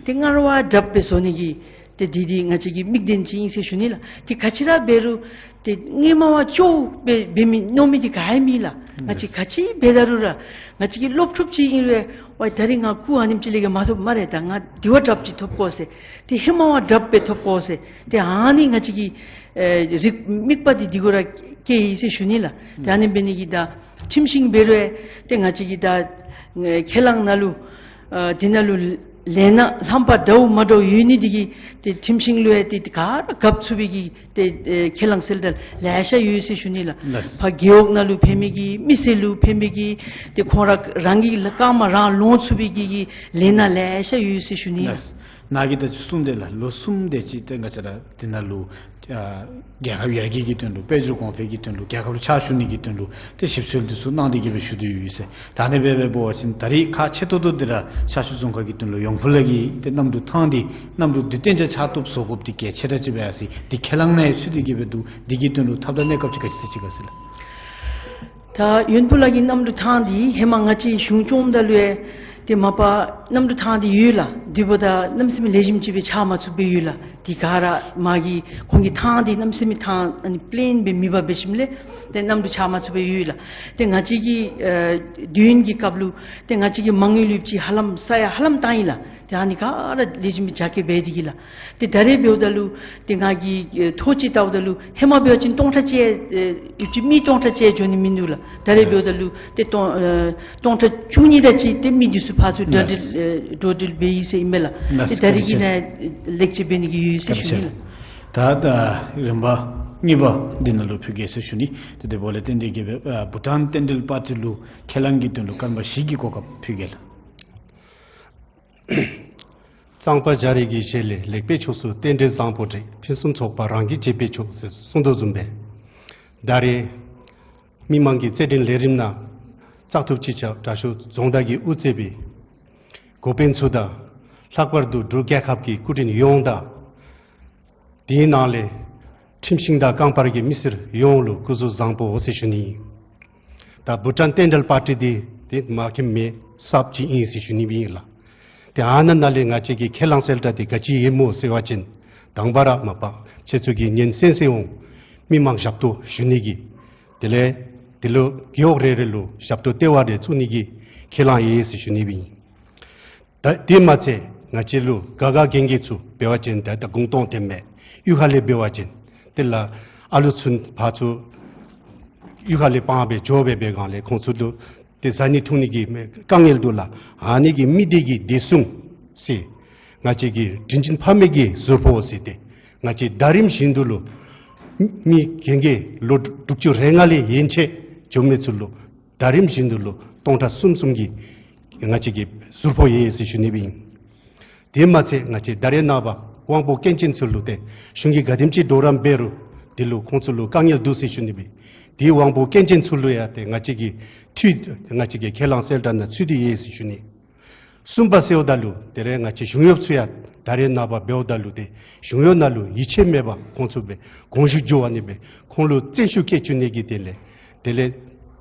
ཏེ་སྔར་བ་དྲགཔ་སྦེ་བཟོ་ནི་གི་ཏེ་འདི་འདི་ང་བཅས་ཀྱི་དམིགས་དོན་ཅིག་ཨིན་ཟེར་ཞུ་ནི་ལགས། ཏེ་ག་ཅི་ར་འབད་རུང་ཏེ་སྔོན་མ་བ་སྐྱོ་སྦེ་འབད་མི་མནོ་མི་འདི་ག་ཡང་མེད་ལགས། ང་བཅས་ག་ཅི་འབད་ད་རུང་ར་ང་བཅས་ཀྱི་བློ་འཁྲུགཔ་ཅིག་ཨིན་རུང་ཝའི་ད་རིས་ང་སྐུ་ཨ་ནེམ་ཅིག་ལས་བརྒལ་མ་ཐོབ་སྨ་རེ། ད་ང་འདི་བ་དྲགཔ་ཅིག་ཐོབ་དགོ་ཟེར། ཏེ་ཧེ་མ་བ་དྲགཔ་སྦེ་ཐོབ་དགོ་ཟེར། ཏེ་ཨ་ནི་ང་བཅས་ཀྱི་ཨེ་རིག་དམིགས་པ་འདི་འདི་གུ་ར་སྐྱེས་ཡི་ཟེར་ཞུ་ནི་ལགས། ཏེ་ཨ་ནི་འབད་ནི་གིས་ད་ཁྲིམས་ཤིང་འབད་རུང་ཏེ་ང་བཅས་ཀྱིས་ད་ཨེ་ཁས་བླངས་ནང་ལུ་ཨ་འདི་ནང་ལུ་ལས་སྣ་རྣམ་པ་འདྲཝ་མ་འདྲཝ་ཡོད་ནི་འདི་གིས་ཏེ་ཁྲིམས་ཤིང་ལུ་ཡང་ཏེ་ག་ར་རྒཔ་ཚུགས་པའི་གི་ཏེ་ཨེ་ཁས་བླངས་གསལ་བསྒྲགས་ལེ་ཤ་ཡོད་ཟེར་ཞུ་ནི་ལགས། ལགས། ཕར་རྒེད་འོག་ནང་ལུ་ཕན་མི་གི་མི་སེར་ལུ་ཕན་མི་གི་ཏེ་ཁོང་ར་རང་གི་ལཱ་རྐངམ་རང་ལོང་ཚུགས་པའི་གི་གི་ལས་སྣ་ལེ་ཤ་ཡོད་ཟེར་ཞུ་ནི་ལགས། ལགས། ནཱ་གིས་ད་ཅི་གསུངས་དེ་ལགས། ལོ་གསུམ་དེ་ཅིག་ཏེ་ང་བཅས་ར་འདི་ནང་ལུ་ཨ་རྒྱལ་ཁབ་ཡར་རྒྱས་ཀྱི་དོན་ལུ་དཔལ་འབྱོར་གོང་འཕེལ་གྱི་དོན་ལུ་རྒྱལ་ཁབ་ལུ་ཕྱག་ཞུ་ནི་གི་དོན་ལུ་ཏེ་ཞིབ་འཚོལ་འདི་ཚུ་གནང་སྟེ་གིས་སྦེ་ཞུ་དོ་ཡོད་ཟེར། ད་ཨ་ནི་སྦེ་འབད་བ་ཅིན་ད་རིས་ཁག་ཆེ་ཏོག་ཏོ་འདི་ར་ཤར་ཕྱོགས་རྫོང་ཁག་གི་དོན་ལུ་ཡོང་ཕུ་ལགས་ཀྱིས་ཏེ་གནམ་གྲུ་ཐང་འདི་གནམ་གྲུ་འདི་གཏན་འཇགས་ཆགས་བཏུབ་བཟོ་དགོཔ་འདི་གལ་ཆེ་དྲགས་ཅིག་སྦེ་ཨ་ཙི་འདི་ཁས་བླངས་ནི་ཡང་ཚུད་དེ་གིས་སྦེ་འདུག། འདི་གི་དོན་ལུ་ཐབས་དང་གནས་སྐབས་ཅིག་ག་ཅི་ཅིག་ག་ཟེར་ལགས། ད་ཡོན་ཕུ་ལགས་ཀྱི་གནམ་གྲུ་ཐང་འདི་ཧེ་མ་ང་བཅས་གཞུང་སྐྱོངམ་ད་ལུ་ཡང་ཏེ་མ་པ་གནམ་གྲུ་ཐང་འདི་ཡོད་ལགས། དེ་འབདཝ་ད་གནམ་མེད་ས་མེད་ལེགས་ཤོམ་ཅིག་སྦེ་ཆགས་མ་ཚུགསཔ་སྦེ་ཡོད་ལགས། དེ་ག་ར་མ་གི་ཁོང་གི་ཐང་འདི་གནམ་མེད་ས་མེད་ཐང་ཨ་ནི་པི་ལེན་སྦེ་མེདཔ་འབད་ཞིནམ་ལས་ཏེ་གནམ་གྲུ་ཆགས་མ་ཚུགསཔ་སྦེ་ཡོད་ལགས། ཏེ་ང་བཅས་ཀྱི་ཨེ་དུས་ཡུན་གྱི་སྐབས་ལུ་ཏེ་ང་བཅས་ཀྱིས་མ་དངུལ་ཡོདཔ་ཅིག་ཧ་ལམ་ས་ཡ་ཧ་ལམ་བཏང་ཡི་ལགས། ཏེ་ཨ་ནི་ག་ར་ལེགས་ཤོམ་སྦེ་རྒྱ་སྐྱེད་འབད་དེ་གིས་ལགས། ཏེ་ད་རེས་འབདཝ་ད་ལུ་ཏེ་ང་གིས་ཨེ་ཐོ་ཅིག་བལྟཝ་ད་ལུ་ཧེ་མ་འབད་བ་ཅིན་སྟོང་ཕྲག་གཅིག་ཨེ་ཡོདཔ་ཅིག་མི་སྟོང་ཕྲག་གཅིག་འགྱོ་ནི་མིན་འདུག་ལགས། ད་རེས་འབདཝ་ད་ལུ་ཏེ་སྟོང་ཨེ་སྟོང་ཕྲག་བཅུ་གཉིས་དེ་ཅིག་ཏེ་མི་འདི་ཚུ་ཕར་ཚུར་འགྲོ་འགྲུལ་ཨེ་འགྲོ་འགྲུལ་འབད་ཡི་ཟེར་ཨིན་པས་ལགས། ཏེ་ད་རེས་ཀྱི་ནང་ལེགས་ཆ་འབད་ནི་གི་ཡོད་ཟེར་ཞུ་ནི་ལགས། ད་ད་རིམ་པ་གཉིས་པ་འདི་ནང་ལུ་ཕུལ་གེ་ཟེར་ཞུ་ནི། ཏེ་དེ་འབདཝ་ལས་ཏན་ཏན་གྱིས་སྦེ་ཨ་བྷུ་ཊཱན་རྟེན་འབྲེལ་པར་ཊི་ལུ་ཁས་བླངས་ཀྱི་དོན་ལུ་སྐར་མ་བཞི་གི་གོ་སྐབས་ཕུལ་གེ་ལགས། གཙང་པ་རྒྱ་རས་ཀྱི་ཞལ་ལས། ལེགས་པའི་ཕྱོགས་སུ་རྟེན་འབྲེལ་བཟང་པོ་སྒྲིག། ཕུན་སུམ་ཚོགས་པ་རང་གིས་བྱེད་པས་ཆོག་ཟེར་གསུངས་དོ་བཟུམ་སྦེ། ད་རེས་མི་མང་གི་རྩེད་འགྲན་ལས་རིམ་ནང་བཙག་འཐུ་ཅིག་རྐྱབ། དྲག་ཤོས་རྫོང་བདག་གིས་དབུ་རྩེ་སྦེ་འགོ་དཔོན་ཚུ་དང་ལྷག་པར་དུ་འབྲུག་རྒྱལ་ཁབ་ཀྱི་སྐུ་མགྲོན་ཡོངས་དང་དེའི་ནང་ལས་ཁྲིམས་ཤིང་དང་རྐང་པར་གྱི་མི་སེར་ཡོངས་ལུ་སྐུ་གཟུགས་བཟང་པོ་ཟེར་ཞུ་ནི། ད་བྷུ་ཊཱན་རྟེན་འབྲེལ་པར་ཊི་འདི་ཏེ་མ་ཁེམ་མེད་གསརཔ་ཅིག་ཨིན་ཟེར་ཞུ་ནི་སྦེ་ཨིན་ལགས། ཏེ་ཨ་ནཱ་ནང་ལས་ང་བཅས་ཀྱི་ཁས་བླངས་གསལ་བསྒྲགས་འདི་ག་ཅི་ཨིན་མོ་ཟེར་བ་ཅིན་དང་པ་ར་མ་པ་ཁྱེད་ཚུ་གིས་ཉན་གསན་གསན་འོང་། མི་མང་ཞབས་ཏོག་ཞུ་ནི་གི། དེ་ལས་དེ་ལུ་རྒེད་འོག་རེ་རེ་ལུ་ཞབས་ཏོག་ལྟེ་བ་རེ་བཙུགས་ནི་གི་ཁས་བླངས་ཡོད་ཟེར་ཞུ་ནི་སྦེ་ཨིན། ད་དེ་མ་ཚད་ང་བཅས་ལུ་ག་ག་གན་གི་ཚུ་འབད་བ་ཅིན་ད་ད་གུང་སྟོང་དེ་མས། གཡུས་ཁ་ལས་འབད་བ་ཅིན་དེ་ལས་ཨ་ལུ་ཚུ་ཕར་ཚུར་གཡུས་ཁ་ལས་སྤང་སྦེ་འགྱོ་སྦེ་འབད་སྒང་ལས་ཁོང་ཚུ་ལུ་ཏེ་བཟའ་ནི་འཐུང་ནི་གི་དཀའ་ངལ་འདུག་ལགས། ཨ་ནི་གི་མི་སྡེ་གི་བདེ་སྲུང་ཟེར་ང་བཅས་ཀྱི་དྲིན་ཅན་ཕ་མའི་གི་ཟུར་ཕོག་ཟེར་ཏེ་ང་བཅས་ཟླ་རིམ་བཞིན་དུ་ལུ་མི་གན་གི་ལོ་དྲུག་ཅུ་རེ་ལྔ་ལས་ཡན་ཆད་འགྱོ་མི་ཚུ་ལུ་ཟླ་རིམ་བཞིན་དུ་ལུ་སྟོང་ཕྲག་གསུམ་གསུམ་གྱི་ང་བཅས་ཀྱི་ཟུར་ཕོག་ཡོད་ཟེར་ཞུ་ནི་སྦེ་ཨིན། དེ་མ་ཚད་ང་བཅས་ད་རེས་ནངས་པ་དབང་པོ་སྐྱོན་ཅན་ཚུ་ལུ་ཏེ་གཞུང་གིས་ག་དེམ་ཅིག་གྲོགས་རམ་འབད་རུང་དེ་ལུ་ཁོང་ཚུ་ལུ་དཀའ་ངལ་འདུག་ཟེར་ཞུ་ནི་སྦེ། དེ་དབང་པོ་སྐྱོན་ཅན་ཚུ་ལུ་ཡང་ཏེ་ང་བཅས་ཀྱི་འཐུས་ང་བཅས་ཀྱི་ཁས་བླངས་གསལ་བསྒྲགས་ནང་ཚུད་དེ་ཡོད་ཟེར་ཞུ་ནི། གསུམ་པ་ཟེརཝ་ད་ལུ་དེ་ལས་ང་བཅས་གཞུང་གཡོགཔ་ཚུ་ཡང་ད་རེས་ནངས་པ་འབདཝ་ད་ལུ་ཏེ་གཞུང་གཡོག་ནང་ལུ་ཡིད་ཆེས་མེད་པར་ཁོང་ཚུ་སྦེ་དགོངས་ཞུ་འགྱོ་བ་ནི་སྦེ་ཁོང་ལུ་བརྩོན་ཤུགས་བསྐྱེད་བཅུག་ནི་གི་དེ་ལས་དེ་ལས་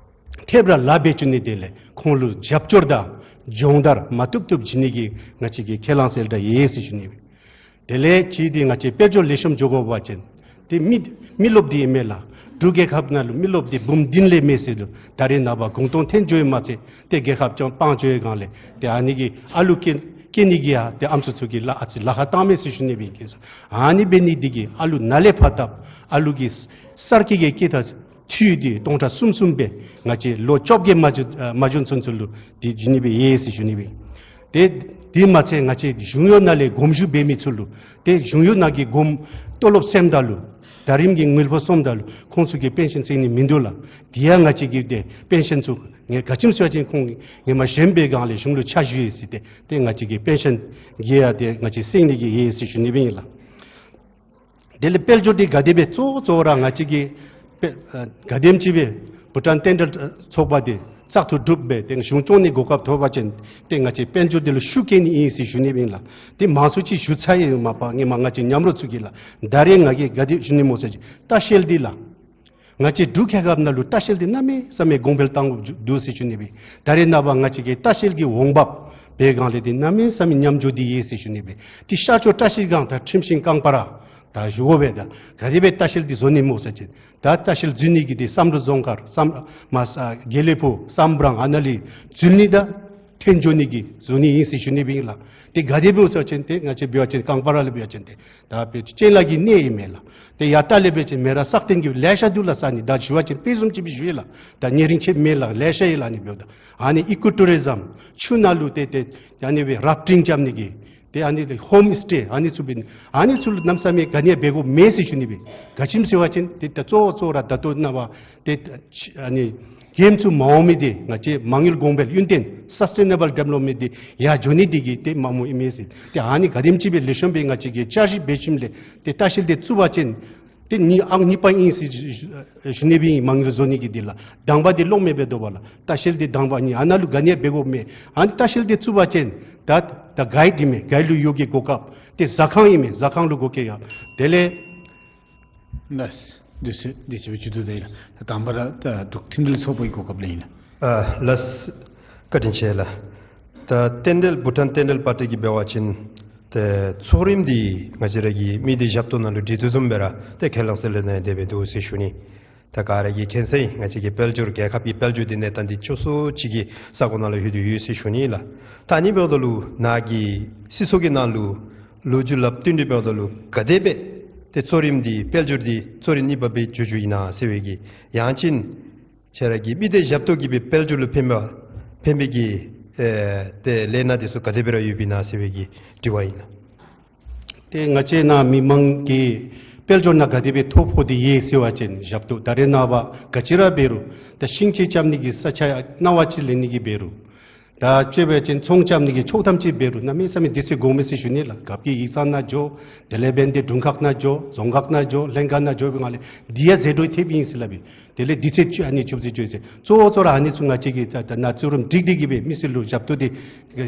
ཐེབས་ར་ལཱ་འབད་བཅུག་ནི་དེ་ལས་ཁོང་ལུ་རྒྱབ་སྐྱོར་དང་སྦྱོང་བརྡར་མ་བཏུབ་བཏུབ་བྱིན་ནི་གི་ང་བཅས་ཀྱི་ཁས་བླངས་གསལ་བསྒྲགས་ཡོད་ཟེར་ཞུ་ནི། དེ་ལས་ཅིག་འདི་ང་བཅས་དཔལ་འབྱོར་ལེགས་ཤོམ་འགྱོ་དགོ་པ་ཅིན་ཏེ་མི་མི་རློབས་འདི་ཨིན་མས་ལགས། འབྲུག་རྒྱལ་ཁབ་ནང་ལུ་མི་རློབས་འདི་འབུམ་བདུན་ལས་མེད་ཟེར་ལུ་ད་རེས་ནངས་པ་གུང་སྟོང་ཐོན་འགྱོ་ཡི་མ་ཚད་ཏེ་རྒྱལ་ཁབ་ཀྱང་སྤང་འགྱོ་ཡི་སྒང་ལས་ཏེ་ཨ་ནི་གི་ཨ་ལུ་སྐྱེ་སྐྱེ་ནི་གི་ཡང་ཏེ་ཨམ་སྲུ་ཚུ་གིས་ལཱ་ཨ་ཙི་ལཱ་ཁག་བཏང་མས་ཟེར་ཞུ་ནི་སྦེ་ཨིན་གེ་སོ། ཨ་ནི་འབད་ནི་འདི་གིས་ཨ་ལུ་ནཱ་ལས་ཕར་བཏབ་ཨ་ལུ་གི་གསར་སྐྱེས་ཀྱི་སྐྱེས་ད་འཐུས་འདི་སྟོང་ཕྲག་གསུམ་གསུམ་སྦེ་ང་བཅས་ལོ་བཅོ་བརྒྱད་མ་འགྱོ་མ་འགྱོ་ཚུན་ཚོད་ལུ་འདི་བྱིན་ནི་སྦེ་ཡོད་ཟེར་ཞུ་ནི་སྦེ། ཏེ་དེ་མ་ཚད་ང་བཅས་གཞུང་གཡོག་ནང་ལས་དགོངས་ཞུ་འབད་མི་ཚུ་ལུ་ཏེ་གཞུང་གཡོག་ནང་གི་དགོངས་ཏོ་ལོབ་སེངམ་ད་ལུ་ཟླ་རིམ་གྱི་དངུལ་ཕོགས་སོངམ་ད་ལུ་ཁོང་ཚུ་གིས་པེན་ཤཱན་བརྩི་ནི་མིན་འདུག་ལགས། དེ་ཡང་ང་བཅས་ཀྱིས་ཏེ་པེན་ཤཱན་ཚུ་ངེ་ག་ཅི་སྨོ་ཟེར་བ་ཅིན་ཁོང་ངེ་མ་གཞན་པའི་སྒང་ལས་གཞུང་ལུ་ཕྱག་ཞུ་ཡི་ཟེར་ཏེ་ཏེ་ང་བཅས་ཀྱིས་པེན་ཤཱན་གྱི་ཡང་ཏེ་ང་བཅས་སེང་ནི་གི་ཡོད་ཟེར་ཞུ་ནི་སྦེ་ཨིན་ལགས། དེ་ལས་དཔལ་འབྱོར་འདི་ག་དེ་སྦེ་གཙོ་བོ་གཙོ་བོ་ར་ང་བཅས་ཀྱིས་དཔེ་ཨ་ག་དེམ་ཅིག་སྦེ་བྷུ་ཊཱན་རྟེན་འབྲེལ་ཚོགས་པ་འདི་བཙག་འཐུ་གྲུབ་སྦེ་ཏེ་གཞུང་སྐྱོང་ནི་གོ་སྐབས་ཐོབ་པ་ཅིན་ཏེ་ང་བཅས་དཔལ་འབྱོར་འདི་ལུ་ཤུགས་སྐྱེད་ནི་ཨིན་ཟེར་ཞུ་ནི་སྦེ་ཨིན་ལགས། ཏེ་མང་སུ་ཅིག་ཞུ་ཚར་ཡི་མ་པ་ངེ་མ་ང་བཅས་མཉམ་རོགས་ཚུ་གིས་ལགས། ད་རེས་ང་གིས་ག་དེ་ཞུ་ནི་སྨོ་ཟེར་བ་ཅིན་ལྟ་བཤལ་འདི་ལགས། ང་བཅས་འབྲུག་རྒྱལ་ཁབ་ནང་ལུ་ལྟ་བཤལ་འདི་གནམ་མེད་ས་མེད་གོང་འཕེལ་བཏང་དགོཔ་འདུག་ཟེར་ཞུ་ནི་སྦེ། ད་རེས་ནངས་པ་ང་བཅས་ཀྱི་ལྟ་བཤལ་གྱི་འོང་འབབ་འབད་སྒང་ལས་འདི་གནམ་མེད་ས་མེད་ཉམས་འགྱོ་སྟེ་ཡོད་ཟེར་ཞུ་ནི་སྦེ། ཏེ་ཤར་ཕྱོགས་བཀྲ་ཤིས་སྒང་ད་ཁྲིམས་ཤིང་རྐང་པ་ར་ད་ཞུ་དགོ་པས། ད་ག་དེ་སྦེ་ལྟ་བཤལ་འདི་བཟོ་ནི་སྨོ་ཟེར་བ་ཅིན་ད་ལྟ་བཤལ་འཛུལ་ནི་གི་འདི་བསམ་གྲུབ་རྫོང་དཀར་བསམ་མ་ས་དགེ་ལེགས་ཕུག་བསམ་གྲོང་ཨ་ནཱ་ལས་འཛུལ་ནི་ད་ཐོན་འགྱོ་ནི་གི་བཟོ་ནི་ཨིན་ཟེར་ཞུ་ནི་སྦེ་ཨིན་ལགས། ཏེ་ག་དེ་སྦེ་ཟེར་བ་ཅིན་ཏེ་ང་བཅས་འབད་བ་ཅིན་རྐང་པ་ར་ལས་འབད་བ་ཅིན་ཏེ་ད་དཔེ་ཅིག་གཅན་གཟན་གྱི་གནས་ཨིན་མས་ལགས། ཏེ་ཡར་ལྟག་ལས་འབད་བ་ཅིན་མེ་རག་སག་སྟེང་གི་ལེ་ཤ་འདུག་ལགས། ས་གནས་ད་ཞུ་བ་ཅིན་དཔེ་བཟུམ་ཅིག་སྦེ་ཞུ་ཡི་ལགས། ད་ཉེ་རིང་ཆད་མེད་ལགས། ལེ་ཤ་ཡོད་ལགས། ཨ་ནི་འབདཝ་ད་ཨ་ནི་ཨི་ཀོ་ཊུ་རི་ཛམ་ཆུ་ནང་ལུ་ཏེ་ཏེ་ཨ་ནི་སྦེ་རཱཕ་ཊིང་རྐྱབ་ནི་གི་ཏེ་ཨ་ནི་ཧོམ་སི་ཊེ་ཨ་ནི་ཚུ་འབད་ནི་ཨ་ནི་ཚུ་ལུ་གནམ་མེད་ས་མེད་ག་ནི་ཡང་འབད་དགོཔ་མེད་ཟེར་ཞུ་ནི་སྦེ། ག་ཅི་སྨོ་ཟེར་བ་ཅིན་ཏེ་ད་གཙོ་བོ་གཙོ་བོ་ར་ད་ལྟོ་ནངས་པ་ཏེ་ཨ་ནི་གེམ་ཚུ་མ་འོང་མི་འདི་ང་བཅས་མ་དངུལ་གོང་འཕེལ་ཡུན་བརྟན་སཱསི་ཊེ་ནེ་བཱལ་ཌི་བེ་ལོབ་མེནཊ་འདི་ཡར་འགྱོ་ནི་འདི་གིས་ཏེ་མ་མོ་ཨིན་མས་ཟེར། ཏེ་ཨ་ནི་ག་དེམ་ཅིག་སྦེ་ལེགས་ཤོམ་སྦེ་ང་བཅས་ཀྱིས་བསྐྱར་ཞིབ་འབད་ཞིནམ་ལས་ཏེ་ལྟ་བཤལ་འདི་བཙུགས་པ་ཅིན་ཏེ་ནི་ཨང་གཉིས་པ་ཨིན་ཟེར་ཞུ་ནི་སྦེ་ཨིན། མ་དངུལ་བཟོ་ནི་གི་འདི་ལགས། དང་པ་འདི་ལོག་མི་འབད་དོ་བ་ལགས། ལྟ་བཤལ་འདི་དང་པ་ཨིན། ཨ་ནཱ་ལུ་ག་ནི་ཡང་འབད་དགོཔ་མེད། ཨ་ནི་ལྟ་བཤལ་འདི་བཙུགས་པ་ཅིན་ད་ད་གའིཌ་ཨིན་མས། གའིཌ་ལུ་གཡོག་གི་གོ་སྐབས། ཏེ་ཟ་ཁང་ཨིན་མས། ཟ་ཁང་ལུ་གོ་སྐབས་ཡང་དེ་ལས་ལགས། དུས་ཚོད་དུས་ཚོད་ཀྱི་བཅུད་དུ་ད་ཡིན་ལགས། དང་པ་ར་ད་འབྲུག་མཐུན་སྒྲིལ་ཚོགས་པའི་གོ་སྐབས་ལས་ཡིན་ལགས། ཨ་ལགས། བཀའ་དྲིན་ཆེ་ལགས། ད་ ད་རྟེན་འབྲེལ་བྷུ་ཊཱན་རྟེན་འབྲེལ་པར་ཊི་གིས་འབད་བ་ཅིན་ཏེ་གཙོ་རིམ་འདི་ང་བཅས་ར་གི་མི་སྡེ་ཞབས་ཏོག་ནང་ལུ་འབྲི་དོ་བཟུམ་སྦེ་ར་ཏེ་ཁས་བླངས་སྲོལ་ལས་ནཱ་ཡང་དེ་སྦེ་འདུག་ཟེར་ཞུ་ནི། ད་ག་ར་གིས་མཁྱེན་གསལ་ཨིན། ང་བཅས་ཀྱི་དཔལ་འབྱོར་རྒྱལ་ཁབ་ཀྱི་དཔལ་འབྱོར་འདི་གནས་སྟངས་འདི་སྐྱོ་སུ་ཅིག་གི་ས་གོ་ནང་ལུ་ལྷོད་དེ་ཡོད་ཟེར་ཞུ་ནི་ལགས། ད་ཨ་ནི་འབདཝ་ད་ལུ་ནཱ་གི་སྲིད་ཚོགས་ཀྱི་ནང་ལུ་ལོ་རྒྱུས་སླབ་སྟེ་འབདཝ་ད་ལུ་ག་དེ་སྦེ་ཏེ་གཙོ་རིམ་འདི་དཔལ་འབྱོར་འདི་གཙོ་རིམ་གཉིས་པ་སྦེ་འགྱོ་འགྱོཝ་ཨིན་ན་ཟེར་བའི་གི། ཡང་ཅིན་ཁྱེད་ར་གི་མི་སྡེ་ཞབས་ཏོག་གིས་སྦེ་དཔལ་འབྱོར་ལུ་ཕན་པ་ཕན་པའི་གི་ཨེ་ཏེ་ལས་སྣ་འདི་ཚུ་ག་དེ་སྦེ་ར་ཡོདཔ་ཨིན་ན་ཟེར་བའི་གི་དྲི་བ་ཨིན་ལགས། ཏེ་ང་བཅས་ནཱ་མི་མང་གིས་དཔལ་འབྱོར་ནང་ག་དེ་སྦེ་ཐོ་ཕོག་སྟེ་ཡོད་ཟེར་བ་ཅིན་ཞབས་ཏོག་ད་རེས་ནངས་པ་ག་ཅི་ར་འབད་རུང་ད་ཤིང་ཅིག་རྐྱབ་ནི་གི་ས་ཆ་གནང་བ་ཅིག་ལེན་ནི་གི་འབད་རུང་ད་ཅིག་འབད་བ་ཅིན་ཚོང་རྐྱབ་ནི་གི་ཆོག་ཐམ་ཅིག་འབད་རུང་གནམ་མེད་ས་མེད་དུས་ཚོད་འགོརཝ་མས་ཟེར་ཞུ་ནི་ལགས། རྒཔོ་གི་ཡིག་ཚང་ནང་འགྱོ། དེ་ལས་འབདན་ཏེ་དྲུང་ཁག་ནང་འགྱོ། རྫོང་ཁག་ནང་འགྱོ། ལྷན་ཁག་ནང་འགྱོ་བའི་སྒང་ལས་འདི་ཡང་ཟད་འགྲོ་ཐེབས་ཨིན་ཟེར་སླབ་ཨིན། དེ་ལས་དུས་ཚོད་ཅིག་ཨ་ནི་ཆུབ་ཟེར་འགྱོ་ཟེར། གཙོ་བོ་གཙོ་ར་ཨ་ནི་ཚུ་ང་བཅས་ཀྱིས་ད་ད་ནཱ་གཙོ་རིམ་སྒྲིག་སྟེ་གིས་སྦེ་མི་སེར་ལུ་ཞབས་ཏོག་འདི་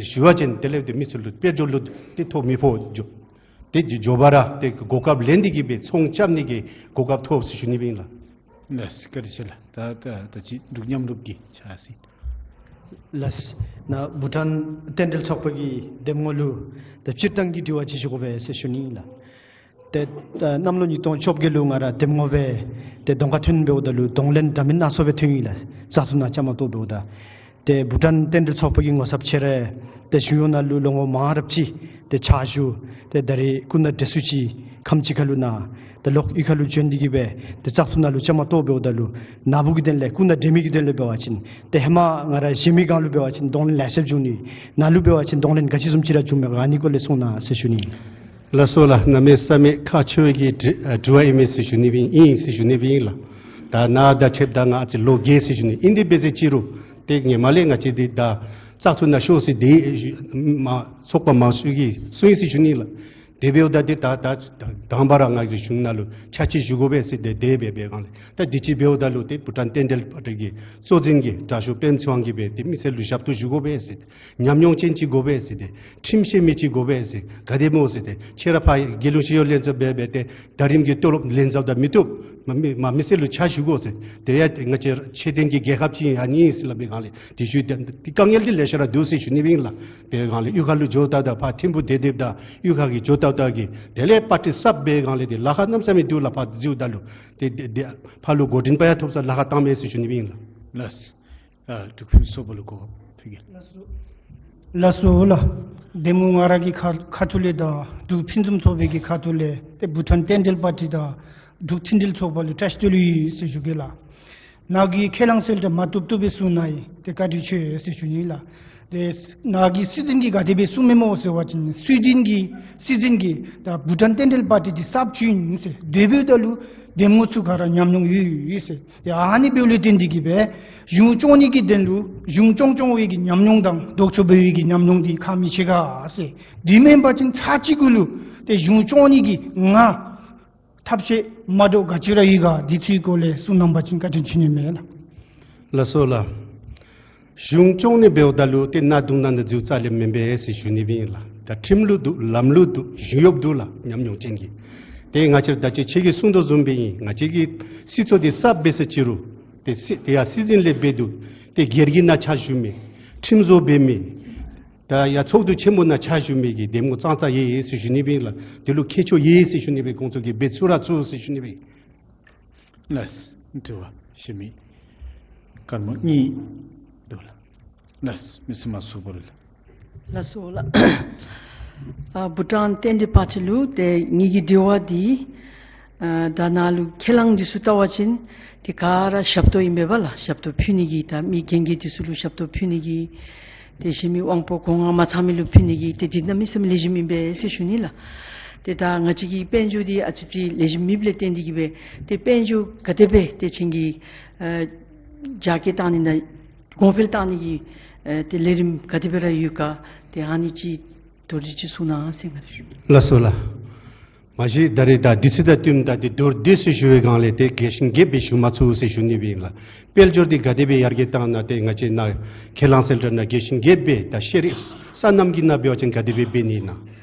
ཞུ་བ་ཅིན་དེ་ལས་ཏེ་མི་སེར་ལུ་དཔལ་འབྱོར་ལུ་ཏེ་ཐོ་མི་ཕོག་འགྱོ། ཏེ་མགྱོགས་པ་ར་ཏེ་གོ་སྐབས་ལེན་ཏེ་གིས་སྦེ་ཚོང་རྐྱབ་ནི་གི་གོ་སྐབས་ཐོབ་ཟེར་ཞུ་ནི་སྦེ་ཨིན་ལགས། ལགས་སོ། བཀའ་དྲིན་ཆེ་ལགས། ད་ད་ད་ཅི་འབྲུག་མཉམ་རུབ་ཀྱི་ཕྱག་ཞུ། ལགས་སོ། ནཱ་བྷུ་ཊཱན་རྟེན་འབྲེལ་ཚོགས་པ་གི་འདེམས་ངོ་ལུ་ད་སྤྱིར་བཏང་གི་དྲི་བ་ཅིག་ཞུ་དགོ་པས་ཟེར་ཞུ་ནི་ཨིན་ལགས། ཏེ་ད་གནམ་ལོ་ཉིས་སྟོང་བཅོ་བརྒྱད་ལུ་ང་ར་འདེམས་ངོ་སྦེ་ཏེ་གདོང་ཁར་ཐོན་འབདཝ་ད་ལུ་གདོང་ལེན་འདྲ་མིན་སྣ་ཚོགས་སྦེ་ཐོན་ཡི་ལགས། བཙག་འཐུ་ནང་བཅའ་མར་གཏོགས་འབདཝ་ད། ཏེ་བྷུ་ཊཱན་རྟེན་འབྲེལ་ཚོགས་པ་གི་ངོ་ཚབ་ཆེ་ར་ཏེ་གཞུང་གཡོག་ནང་ལུ་ལོ་ངོ་མང་རབས་ཅིག་ཏེ་ཕྱག་ཞུ། ཏེ་ད་རེས་སྐུ་ན་བགྲེས་སུ་ཅིག་ཁམས་ཅིག་ཁར་ལུ་ནཱ་ཏེ་ལོག་གཡུས་ཁ་ལུ་བྱོན་ཏེ་གིས་སྦེ་ཏེ་བཙག་འཐུ་ནང་ལུ་བཅའ་མར་གཏོགས་འབདཝ་ད་ལུ་ནཱ་བུ་གི་དོན་ལས་སྐུ་ན་བགྲེས་མི་གི་དོན་ལས་འབད་བ་ཅིན་ཏེ་ཧེ་མ་ང་ར་གཞན་མི་སྒང་ལུ་འབད་བ་ཅིན་གདོང་ལེན་ལེ་ཤ་བྱུང་ནི། ནཱ་ལུ་འབད་བ་ཅིན་གདོང་ལེན་ག་ཅི་བཟུམ་ཅིག་ར་བྱུངམ་མས་ག། ཨ་ནི་སྐོར་ལས་གསུང་གནང་ཟེར་ཞུ་ནི། ལགས་སོ་ལགས། གནམ་མེད་ས་མེད་ཁག་ཆེ་བའི་གི་དྲི་ཨ་དྲི་བ་ཨིན་མས་ཟེར་ཞུ་ནི་སྦེ་ཨིན་ཟེར་ཞུ་ནི་སྦེ་ཨིན་ལགས། ད་ནཱ་དང་ཕྱདཔ་ད་ང་ཨ་ཙི་ལོ་རྒས་ཟེར་ཞུ་ནི། ཨིན་དེ་འབད་ཟེར་ཅི་རུང་ཏེ་ཧེ་མ་ལས་ང་བཅས་འདི་ད་བཙག་འཐུ་ནང་ཤོག་ཟེར་ཏེ་མ་ཚོགས་པ་མང་ཤོས་ཀྱིས་གསུངས་ཡི་ཟེར་ཞུ་ནི་ལགས། དེ་འབདཝ་ད་ཏེ་ད་ད་ད་དང་པ་ར་ང་གིས་གཞུང་ནང་ལུ་ཕྱག་ཕྱིད་ཞུ་དགོ་པས་ཟེར་ཏེ་དེ་སྦེ་འབད་སྒང་ལས་ད་དུས་ཅི་འབདཝ་ད་ལུ་ཏེ་བྷུ་ཊཱན་རྟེན་འབྲེལ་པར་ཊི་གི་གཙོ་འཛིན་གྱིས་དྲག་ཤོས་པདྨ་ཚེ་དབང་གིས་སྦེ་ཏེ་མི་སེར་ལུ་ཞབས་ཏོག་ཞུ་དགོ་པས་ཟེར་ཏེ། ཉམས་མྱོང་ཅན་ཅིག་དགོ་པས་ཟེར་ཏེ། ཁྲིམས་ཤེས་མི་ཅིག་དགོ་པས་ཟེར། ག་དེ་སྨོ་ཟེར་ཏེ། ཁྱེད་ར་ཕར་རྒྱལ་ཡོངས་ཤེས་ཡོན་ལྷན་ཚོགས་འབད་འབད་དེ་ད་རིམ་གྱི་ཏོ་ལོབ་ལེན་ཚརཝ་ད་མི་བཏུབ། མ་མི་མ་མི་སེར་ལུ་ཕྱག་ཞུ་དགོ་ཟེར། དེ་ཡང་ང་བཅས་ཆོས་ལྡན་གྱི་རྒྱལ་ཁབ་ཅིག་ཨིན། ཨ་ནི་ཨིན་ཟེར་སླབ་པའི་སྒང་ལས་དེ་ཤུལ་ཏེ་དཀའ་ངལ་འདི་ལེ་ཤ་ར་འདུག་ཟེར་ཞུ་ནི་སྦེ་ཨིན་ལགས། དེ་སྒང་ལས་གཡུས་ཁ་ལུ་འགྱོཝ་ད་ད་ཕར་ཐིམ་ཕུག་དེ་དེ་ད་གཡུས་ཁ་གི་འགྱོཝ་ད་ད་གི་དེ་ལས་པར་ཊི་གསརཔ་འབད་སྒང་ལས་དེ་ལཱ་ཁག་གནམ་མེད་ས་མེད་འདུག་ལགས། ཕར་འཛུལཝ་ད་ལུ་དེ་དེ་དེ་ཕར་ལུ་འགོ་འདྲེན་པ་ཡང་ཐོབ་ས་ལཱ་ཁག་བཏངམ་མས་ཟེར་ཞུ་ནི་སྦེ་ཨིན་ལགས། ལགས། ཨ་འབྲུག་ཕུན་སུམ་ཚོགས་པ་ལུ་གོ་སྐབས་ཕུལ་གེ། ལགས་སོ་ལགས། འདེམས་ངོ་ང་ར་གི་ཁ་ཁ་ཐུག་ལས་དང་འབྲུག་ཕུན་སུམ་ཚོགས་པའི་གི་ཁ་ཐུག་ལས་ཏེ་བྷུ་ཊཱན་རྟེན་འབྲེལ་པར་ཊི་དང་འབྲུག་མཐུན་སྒྲིལ་ཚོགས་པ་ལུ་བཀྲིས་བདེ་ལེགས་ཟེར་ཞུ་གེ་ལགས། ནཱ་གིས་ཁས་བླངས་སྲོལ་འདི་མ་བཏུབ་བཏུབ་སྦེ་གསུངས་གནང་ཡི། ཏེ་བཀའ་དྲིན་ཆེ་ཟེར་ཞུ་ནི་ལགས། ཏེ་ནཱ་གི་སྲིད་འཛིན་གྱིས་ག་དེ་སྦེ་གསུངམ་མས་སྨོ་ཟེར་བ་ཅིན་སྲིད་འཛིན་གྱིས་སྲིད་འཛིན་གྱིས་ད་བྷུ་ཊཱན་རྟེན་འབྲེལ་པར་ཊི་འདི་གསརཔ་བྱུང་ཡི་ཟེར། དེ་འབདཝ་ད་ལུ་འདེམས་ངོ་ཚུ་ག་ར་ཉམས་མྱོང་ཡོད་ཡོད་ཟེར། ཏེ་ཨ་ནི་འབདཝ་ལས་བརྟེན་ཏེ་གིས་སྦེ་གཞུང་སྐྱོང་ནི་གི་དོན་ལུ་གཞུང་སྐྱོང་སྐྱོང་བའི་གི་ཉམས་མྱོང་དང་ལྡོག་ཕྱོགས་འབད་བའི་གི་ཉམས་མྱོང་འདི་ཁག་མི་ཆེ་ག་ཟེར། དེ་མེན་པ་ཅིན་ཚར་གཅིག་གུ་ལུ་ཏེ་གཞུང་སྐྱོང་ནི་གི་ང་ཐབས་ཤེས་མ་འདྲཝ་ག་ཅི་ར་ཡོད་ག། འདི་ཚུའི་སྐོར་ལས་གསུང་གནང་བ་ཅིན་བཀའ་དྲིན་ཆེ་ནི་མས་ལགས། ལགས་སོ་ལགས། གཞུང་སྐྱོང་ནི་འབདཝ་ད་ལུ་ཏེ་གནག་དུང་ནང་ན་འཛུལཝ་རྩ་ལས་མེན་པས་ཟེར་ཞུ་ནི་སྦེ་ཨིན་ལགས། ད་ཁྲིམས་ལུགས་འདུག། ལམ་ལུགས་འདུག། གཞུང་གཡོགཔ་འདུག་ལགས། ཉམས་མྱོང་ཅན་གྱི། ཏེ་ང་བཅས་ར་ད་ཅི་ཁྱེད་ཀྱིས་གསུང་དོ་བཟུམ་སྦེ་ཨིན། ང་བཅས་ཀྱི་སྲིད་ཚོགས་འདི་གསརཔ་འབད་ཟེར་ཅི་རུང་ཏེ་སྲིད་དེ་ཡང་སྲིད་འཛིན་ལས་འབད་དོ། ཏེ་སྒེར་གྱི་ནང་ཕྱག་ཞུ་མི། ཁྲིམས་བཟོ་འབད་མི། ད་ཡང་ཚོགས་འདུ་ཆེན་མོ་ནང་ཕྱག་ཞུ་མི་གི་འདེམས་ངོ་ཙང་ཙང་ཡོད་ཡོད་ཟེར་ཞུ་ནི་སྦེ་ཨིན་ལགས། དེ་ལུ་ཁྱད་ཆོས་ཡོད་ཡོད་ཟེར་ཞུ་ནི་སྦེ། ཁོང་ཚུ་གིས་འབད་ཚུགས་ར་ཚུགས་ཟེར་ཞུ་ནི་སྦེ། ལགས། དྲི་བ་ཤེས་མི་སྐར་མ་གཉིས་འདུག་ལགས། ལགས། མི་སེར་མ་སུ་བོ་ལགས། ལགས་སོ་ལགས། ཨ་བྷུ་ཊཱན་རྟེན་འབྲེལ་པར་ཊི་ལུ་ཏེ་ངེ་གི་དྲི་བ་འདི་ཨ་ད་ནཱ་ལུ་ཁས་བླངས་འདི་ཚུ་བལྟ་བ་ཅིན་ཏེ་ག་ར་ཞབས་ཏོག་ཨིན་པས་པ་ལགས། ཞབས་ཏོག་ཕུལ་ནི་གི་ད་མི་རྒན་རྒས་འདི་ཚུ་ལུ་ཞབས་ཏོག་ཕུལ་ནི་གི། ཏེ་གཞན་མི་དབང་པོ་གོ་འཕང་མ་ཚང་མི་ལུ་ཕུལ་ནི་གི་ཏེ་འདི་གནམ་མེད་ས་མེད་ལེགས་ཤོམ་ཨིན་པས་ཟེར་ཞུ་ནི་ལགས། ཏེ་ད་ང་བཅས་ཀྱི་དཔལ་འབྱོར་འདི་ཨ་ཙི་ཅིག་ལེགས་ཤོམ་མེདཔ་ལས་བརྟེན་ཏེ་གིས་སྦེ་ཏེ་དཔལ་འབྱོར་ག་དེ་སྦེ་ཏེ་ཁྱེད་ཀྱིས་ཨ་རྒྱ་སྐྱེད་བཏང་ནི་དང་གོང་འཕེལ་བཏང་ནི་གི་ཨ་ཏེ་ལས་རིམ་ག་དེ་སྦེ་ར་ཡོད་ག། ཏེ་ཨ་ནི་ཅིག་མདོར་བསྡུས་ཅིག་གསུང་གནང་ཟེར་ང་ཞུ། ལགས་སོ་ལགས། མ་གཞི་ད་རེས་ད་དུས་ཚོད་དང་བསྟུན་ད་ཏེ་མདོར་བསྡུས་སུ་ཞུ་བའི་སྒང་ལས་ཏེ་རྒྱས་ཤིང་རྒྱསཔ་སྦེ་ཞུ་མ་ཚུགས་ཟེར་ཞུ་ནི་སྦེ་ཨིན་ལགས། དཔལ་འབྱོར་འདི་ག་དེ་སྦེ་ཡར་རྒྱས་བཏང་ན་ཏེ་ང་བཅས་ནཱ་ཁས་བླངས་གསལ་བསྒྲགས་ནང་རྒྱས་ཤིང་རྒྱསཔ་སྦེ་ད་ཤེས་རིག་སོ་ནམ་གྱི་ནང་འབད་བ་ཅིན་ག་དེ་སྦེ་འབད་ནི་ཨིན་ན།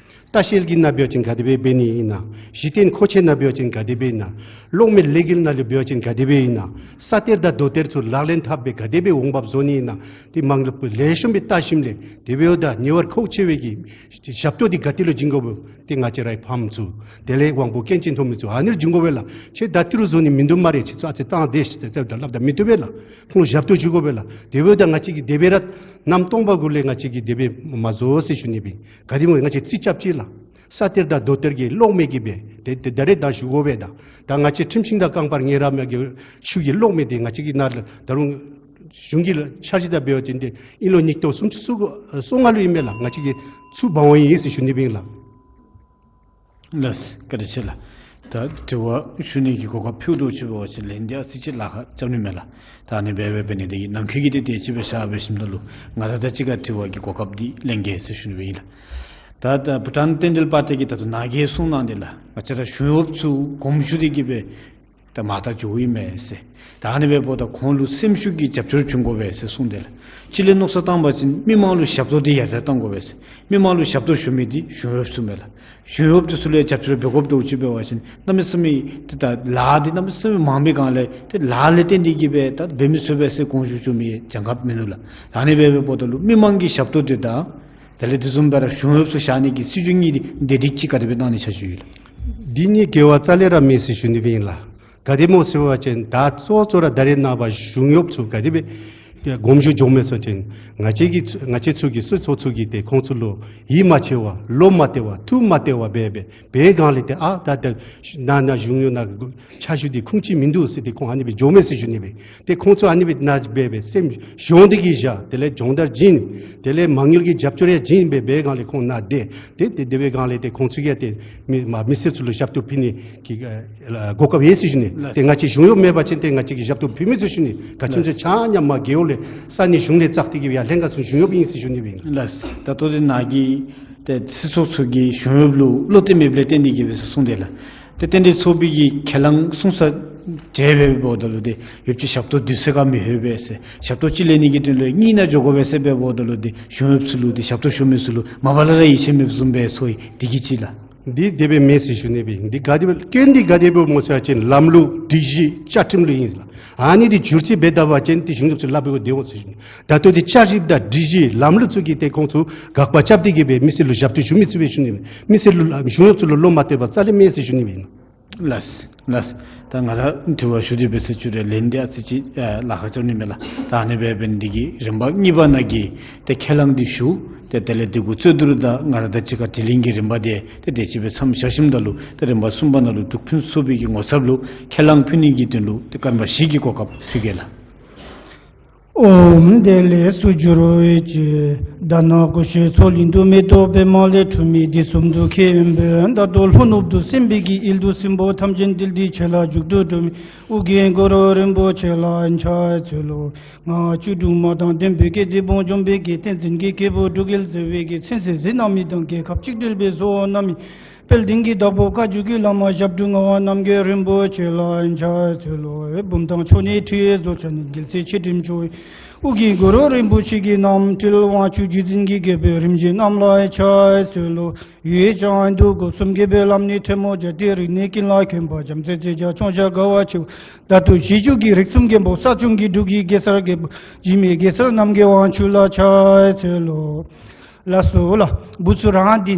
ལྟ་བཤལ་གྱི་ནང་འབད་བ་ཅིན་ག་དེ་སྦེ་འབད་ནི་ཨིན་ན། གཞི་རྟེན་མཁོ་ཆས་ནང་འབད་བ་ཅིན་ག་དེ་སྦེ་ཨིན་ན། གློག་མེ་ལས་འགུལ་ནང་ལུ་འབད་བ་ཅིན་ག་དེ་སྦེ་ཨིན་ན། ས་གཏེར་དང་རྡོ་གཏེར་ཚུ་ལག་ལེན་འཐབ་སྦེ་ག་དེ་སྦེ་འོང་འབབ་བཟོ་ནི་ཨིན་ན། ཏེ་མང་ལུ་ལེགས་ཤོམ་སྦེ་བལྟ་ཞིནམ་ལས་དེ་འབདཝ་ད་ཉེ་བར་ཁོག་ཆེ་བའི་གི་ཞབས་ཏོག་འདི་ག་ཏེ་ལུ་བྱིན་དགོཔ་སྨོ། ཏེ་ང་བཅས་རའི་ཕམ་ཚུ་དེ་ལས་དབང་པོ་སྐྱོན་ཅན་མཐོ་དམན་ཚུ་ཨ་ནི་ལུ་བྱིན་དགོ་པས་ལགས། ཁྱོད་ད་ཏི་རུ་བཟོ་ནི་མིན་འདུག་སྨ་རེ། ཁྱེད་ཚུ་ཨ་ཙི་བཏང་སྟེ་ཟེར་ད་སླབ་ད་མི་བཏུབ་པས་ལགས། ཁོང་ལུ་ཞབས་ཏོག་ཞུ་དགོ་པས་ལགས། དེ་འབདཝ་ད་ང་བཅས་ཀྱིས་དེ་སྦེ་ར་གནམ་སྟོང་པ་གུ་ལས་ང་བཅས་ཀྱིས་དེ་སྦེ་མ་བཟོ་ཟེར་ཞུ་ནི་སྦེ་ཨིན། ག་དེ་སྨོ་ང་བཅས་རྩིས་རྐྱབ་ཅི་ལགས། ས་གཏེར་དང་རྡོ་གཏེར་གྱི་གློག་མེ་གིས་སྦེ་ཏེ་ཏེ་ད་རེས་ད་ཞུ་དགོ་པས་ད། ད་ང་བཅས་ཁྲིམས་ཤིང་དང་རྐང་པར་ངེ་ར་མེད་ཀྱི་ཆུ་གི་གློག་མེ་འདི་ང་བཅས་ཀྱི་ནཱ་ལུ་ད་རུང་གཞུང་གི་འཆར་གཞི་དང་འབད་བ་ཅིན་ཏེ་ཨིན་ལོ་ཉིས་སྟོང་སུམ་ཅུ་སོ་ལྔ་ལུ་ཨིན་མས་ལགས། ང་བཅས་ཀྱིས་ཚུར་འབག་འོང་ཡི་ཟེར་ཞུ་ནི་སྦེ་ཨིན་ལགས། ལགས་སོ། བཀའ་དྲིན་ཆེ་ལགས། ད་དྲི་བ་ཞུ་ནི་གི་གོ་སྐབས་ཕུལ་དོ་ཅིག་འབད་བ་ཅིན་ལན་འདི་ཨ་ཙི་ཅིག་ལཱ་ཁག་རྐྱབ་ནི་མས་ལགས། ད་ཨ་ནི་སྦེ་འབད་འབད་ནི་དེ་གིས་ནམ་འཁོད་ཀྱི་དེ་དེ་ཅིག་སྦེ་བཞག་འབད་ཞིནམ་ད་ལུ་ང་བཅས་དང་གཅིག་ཁར་དྲི་བ་གི་གོ་སྐབས་འདི་ལེན་གེ་ཟེར་ཞུ་ནི་སྦེ་ཨིན་ལགས། ད་ད་བྷུ་ཊཱན་རྟེན་འབྲེལ་པར་ཏེ་གིས་ད་ལྟོ་ནཱ་གིས་གསུངས་གནང་དེ་ལགས། ང་བཅས་ར་གཞུང་གཡོགཔ་ཚུ་དགོངསམ་ཞུ་སྟེ་གིས་སྦེ་ད་མར་ད་འགྱོཝ་ཨིན་མས་ཟེར། ད་ཨ་ནི་འབདཝ་ད་ཁོང་ལུ་སེམས་ཤུགས་ཀྱི་རྒྱབ་སྐྱོར་བྱིན་དགོ་པས་ཟེར་གསུངས་དེ་ལགས། གཅིག་ལས་མནོ་བསམ་བཏང་བ་ཅིན་མི་མང་ལུ་ཞབས་ཏོག་འདི་ཡར་དྲག་གཏང་དགོ་པས་ཟེར། མི་མང་ལུ་ཞབས་ཏོག་ཞུ་མི་འདི་གཞུང་གཡོགཔ་ཚུ་མས་ལགས། གཞུང་གཡོགཔ་འདི་ཚུ་ལུ་རྒྱབ་སྐྱོར་འབད་དགོཔ་འདུག་ཅིག་འབད་བ་ཅིན་གནམ་མེད་ས་མེད་ཏེ་ད་ལཱ་འདི་གནམ་མེད་ས་མེད་མང་པའི་སྒང་ལས་ཏེ་ལཱ་ལས་བརྟེན་ཏེ་གིས་སྦེ་ད་འབད་མི་ཚུགས་པས་ཟེར་དགོངསམ་ཞུ་མི་གྱངས་ཁ་མིན་ནུག་ལགས། ད་ཨ་ནི་འབད་འབདཝ་ད་ལུ་མི་མང་གི་ཞབས་ཏོག་འདི་དང་དེ་ལས་དེ་བཟུམ་སྦེ་ར་གཞུང་གཡོགཔ་ཚུ་བཞག་ནི་གི་སྲིད་བྱུས་གཉིས་འདི་བདེ་སྒྲིག་ཅིག་ག་དེ་སྦེ་གནང་ནི་ཆ་ཞུ་ཡི་ལགས། འདི་གཉིས་འགལ་བ་རྩ་ལས་ར་མེད་ཟེར་ཞུ་ནི་སྦེ་ཨིན་ལགས། ག་དེ་སྨོ་ཟེར་བ་ཅིན་ད་གཙོ་གཙོ་ར་ད་རེས་ནངས་པ་གཞུང་གཡོགཔ་ཚུ་ག་དེ་སྦེ་དགོངསམ་ཞུ་འགྱོཝ་མས་ཟེར་བ་ཅིན་ང་བཅས་ཀྱི་ཚུ་ང་བཅས་ཚུ་གི་སྲིད་ཚོགས་ཚུ་གིས་ཏེ་ཁོང་ཚུ་ལུ་ཡིད་མ་ཆེས་པར་བློ་མ་གཏད་པར་ཐུགས་མ་གཏད་པར་འབད་འབད་འབད་སྒང་ལས་ཏེ་ཨ་ད་ད་ནཱ་ནཱ་གཞུང་གཡོག་ནང་གི་ཕྱག་ཞུ་འདི་ཁུངས་ཅིག་མིན་འདུག་ཟེར་ཏེ་ཁོང་ཨ་ནི་སྦེ་འགྱོཝ་མས་ཟེར་ཞུ་ནི་སྦེ། ཏེ་ཁོང་ཚུ་ཨ་ནི་སྦེ་ནཱ་འབད་འབད་སེམས་གཞོམ་སྟེ་གིས་བཞག། དེ་ལས་སྦྱོང་བརྡར་བྱིན། དེ་ལས་མ་དངུལ་གྱི་རྒྱབ་སྐྱོར་ཡང་བྱིན་སྦེ་འབད་སྒང་ལས་ཁོང་ནཱ་བསྡད། ཏེ་ཏེ་དེ་སྦེ་སྒང་ལས་ཏེ་ཁོང་ཚུ་གིས་ཏེ་མི་མ་མི་སེར་ཚུ་ལུ་ཞབས་ཏོག་ཕུལ་ནི་གི་ཨ་གོ་སྐབས་ཡོད་ཟེར་ཞུ་ནི། ལགས། ཏེ་ང་བཅས་གཞུང་གཡོགཔ་མེད་པ་ཅིན་ཏེ་ང་བཅས་ཀྱིས་ཞབས་ཏོག་ཕུལ་མི་ཚུགས་ཟེར་ཞུ་ནི། ག་ཅི་ལགས། ཟེར་ཆ་མཉམ་མར་རྒེད་འོག་ལས་ས་གནས་གཞུང་ལས་བཙགས་ཏེ་གིས་ཡར་ལྷན་ཁག་ཚུ་གཞུང་གཡོགཔ་ཨིན་ཟེར་ཞུ་ནི་སྦེ་ཨིན། ལགས། ད་ལྟོ་འདི་ནཱ་གིས་ཏེ་སྲིད་ཚོགས་ཚུ་གིས་གཞུང་གཡོགཔ་ལུ་བློ་གཏད་མེདཔ་ལས་བརྟེན་ཏེ་གིས་སྦེ་ཟེར་གསུངས་དེ་ལགས། ཏེ་རྟེན་འབྲེལ་ཚོགས་པའི་གི་ཁས་བླངས་གསུང་ས་བྱོན་འབདཝ་ད་ལུ་ཏེ་ཡོདཔ་ཅིག་ཞབས་ཏོག་དུས་ཚོད་ཁར་མི་ལྷོད་པས་ཟེར། ཞབས་ཏོག་ཅིག་ལེན་ནི་གི་དོན་ལུ་གཉིས་ནང་འགྱོ་དགོ་པས་ཟེར་འབདཝ་ད་ལུ་ཏེ་གཞུང་གཡོགཔ་ཚུ་ལུ་ཏེ་ཞབས་ཏོག་ཞུ་མི་ཚུ་ལུ་མ་པ་ལས་ར་ཡིད་ཆེས་མེདཔ་བཟུམ་སྦེ་ཚོར་ཡི། དེ་གིས་ཅིག་ལགས། འདི་དེ་སྦེ་མེན་ཟེར་ཞུ་ནི་སྦེ། འདི་ག་དེ་སྦེ་སྐྱོན་འདི་ག་དེ་སྦེ་སྨོ་ཟེར་བ་ཅིན་ལམ་ལུགས་སྒྲིག་གཞི་བཅའ་ཁྲིམས་ལུ་ཨིན་ལགས། ཨ་ནི་འདི་བསྒྱུར་བཅོས་འབད་ད་པ་ཅིན་ཏེ་གཞུང་གཡོགཔ་ཚུ་སླབ་པའི་གོ་བདེ་འོང་ཟེར་ཞུ་ནི། ད་ལྟོ་འདི་བཅའ་ཁྲིམས་དང་སྒྲིག་གཞི་ལམ་ལུགས་ཚུ་གིས་ཏེ་ཁོང་ཚུ་དགག་པ་རྐྱབ་སྟེ་གིས་སྦེ་མི་སེར་ལུ་ཞབས་ཏོག་ཞུ་མི་ཚུགས་པས་ཞུ་ནི་སྦེ། མི་སེར་ལུ་གཞུང་གཡོགཔ་ཚུ་ལུ་བློ་མ་གཏད་པར་རྩ་ལས་མེན་ཟེར་ཞུ་ནི་སྦེ་ཨིན། ལགས། ལགས། ད་ང་ར་དྲི་བ་ཞུ་སྟེ་འབད་ས་ཅིག་རུང་ལན་འདི་ཨ་ཙི་ཅིག་ཨ་ལཱ་ཁག་རྐྱབ་ནི་མས་ལགས། ད་ཨ་ནི་སྦེ་འབད་ནི་འདི་གིས་རིམ་པ་གཉིས་པ་ནང་གི་ཏེ་ཁས་བླངས་འདི་ཞུ། ཏེ་དེ་ལས་འདི་གུ་རྩོད་བསྡུར་དང་ང་ར་དང་གཅིག་ཁར་དྲི་ལན་གྱི་རིམ་པ་འདི་ཏེ་དེ་ཅིག་སྦེ་མཚམས་བཞག་ཞིནམ་ད་ལུ་ཏེ་རིམ་པ་གསུམ་པ་ནང་ལུ་འབྲུག་ཕུན་ཚོགས་པའི་གི་ངོ་ཚབ་ལུ་ཁས་བླངས་ཕུལ་ནི་གི་དོན་ལུ་ཏེ་སྐར་མ་བཞི་གི་གོ་སྐབས་ཕུལ་གེ་ལགས། ཨོཾ་བདེ་ལེགས་སུ་འགྱུར་བའི་ཕྱིར། དྷ་ན་ཀུ་ཤའི་མཚོ་གླིང་དུ། མེ་ཏོག་པདྨ་ལས་འཁྲུངས་མི། དུས་གསུམ་དུ་མཁྱེན་པའི་མདའ་དང་ལྷོ་ནུབ་ཏུ་སེམས་དཔའི་གི་དབྱིངས་སུ། སྲིན་པོ་ཐམས་ཅད་འདུལ་ཏེ་ཆོས་ལ་མཇུག་ཏུ་འགྲོ་མི། ཨོ་རྒྱན་གུ་རུ་རིན་པོ་ཆེ་ལ་ཕྱག་འཚལ་ལོ། སྔགས་བཅུ་དྲུག་མ་དང་ལྡན་པའི་གི་དེད་དཔོན་འཇོམས་པའི་གི་བསྟན་འཛིན་གྱི་རྒྱལ་པོ་འབྲུག་རྒྱལ་ཟེར་བའི་གི་མཚན་ཟེར་ཟེར་གནང་མི་དང་རྒྱལ་ཁབ་གཅིག་སྒྲིལ་བའི་གཙོ་བོ་གནང་མི། དཔལ་ལྡན་གྱི་བདག་པོ་བཀའ་བརྒྱུད་ཀྱི་བླ་མ་ཞབས་དྲུང་ངག་དབང་རྣམ་རྒྱལ་རིན་པོ་ཆེ་ལ་ཕྱག་འཚལ་ལོ། འབུམ་ཐང་ཕྱོགས་ནས་ཁྲི་བཟོ་བྱ་ནི་རྒྱལ་སྲས་ཆེ་འབྲིང་ཆོས། ཨོ་རྒྱན་གུ་རུ་རིན་པོ་ཆེ་གི་རྣམ་འཕྲུལ་དབང་ཕྱུག་བརྒྱུད་འཛིན་གྱི་རྒྱལ་པོ་རིམ་བྱོན་རྣམས་ལ་ཕྱག་འཚལ་ལོ། ཡུལ་བྱང་འདུལ་སྒོ་གསུམ་གྱི་བོད་ལམ་ནས་ཐལ་མོ་སྦྱར་ཏེ་རིག་གནས་ཀུན་ལ་མཁྱེན་པ་བྱམས་བརྩེ་རྩེ་རྒྱལ་ཆོས་རྒྱལ་དགའ་བ་ཆེ། ད་ལྟོ་གཞིས་བཞུགས་ཀྱི་རིགས་གསུམ་མགོན་པོ་ས་སྐྱོང་གི་འབྲུག་གི་གེ་སར་རྒྱལ་པོ་འཇིགས་མེད་གེ་སར་རྣམ་རྒྱལ་དབང་ཕྱུག་ལ་ཕྱག་འཚལ་ལོ། ལགས་སོ་ལགས། བུ་ཚུ་རང་འདི་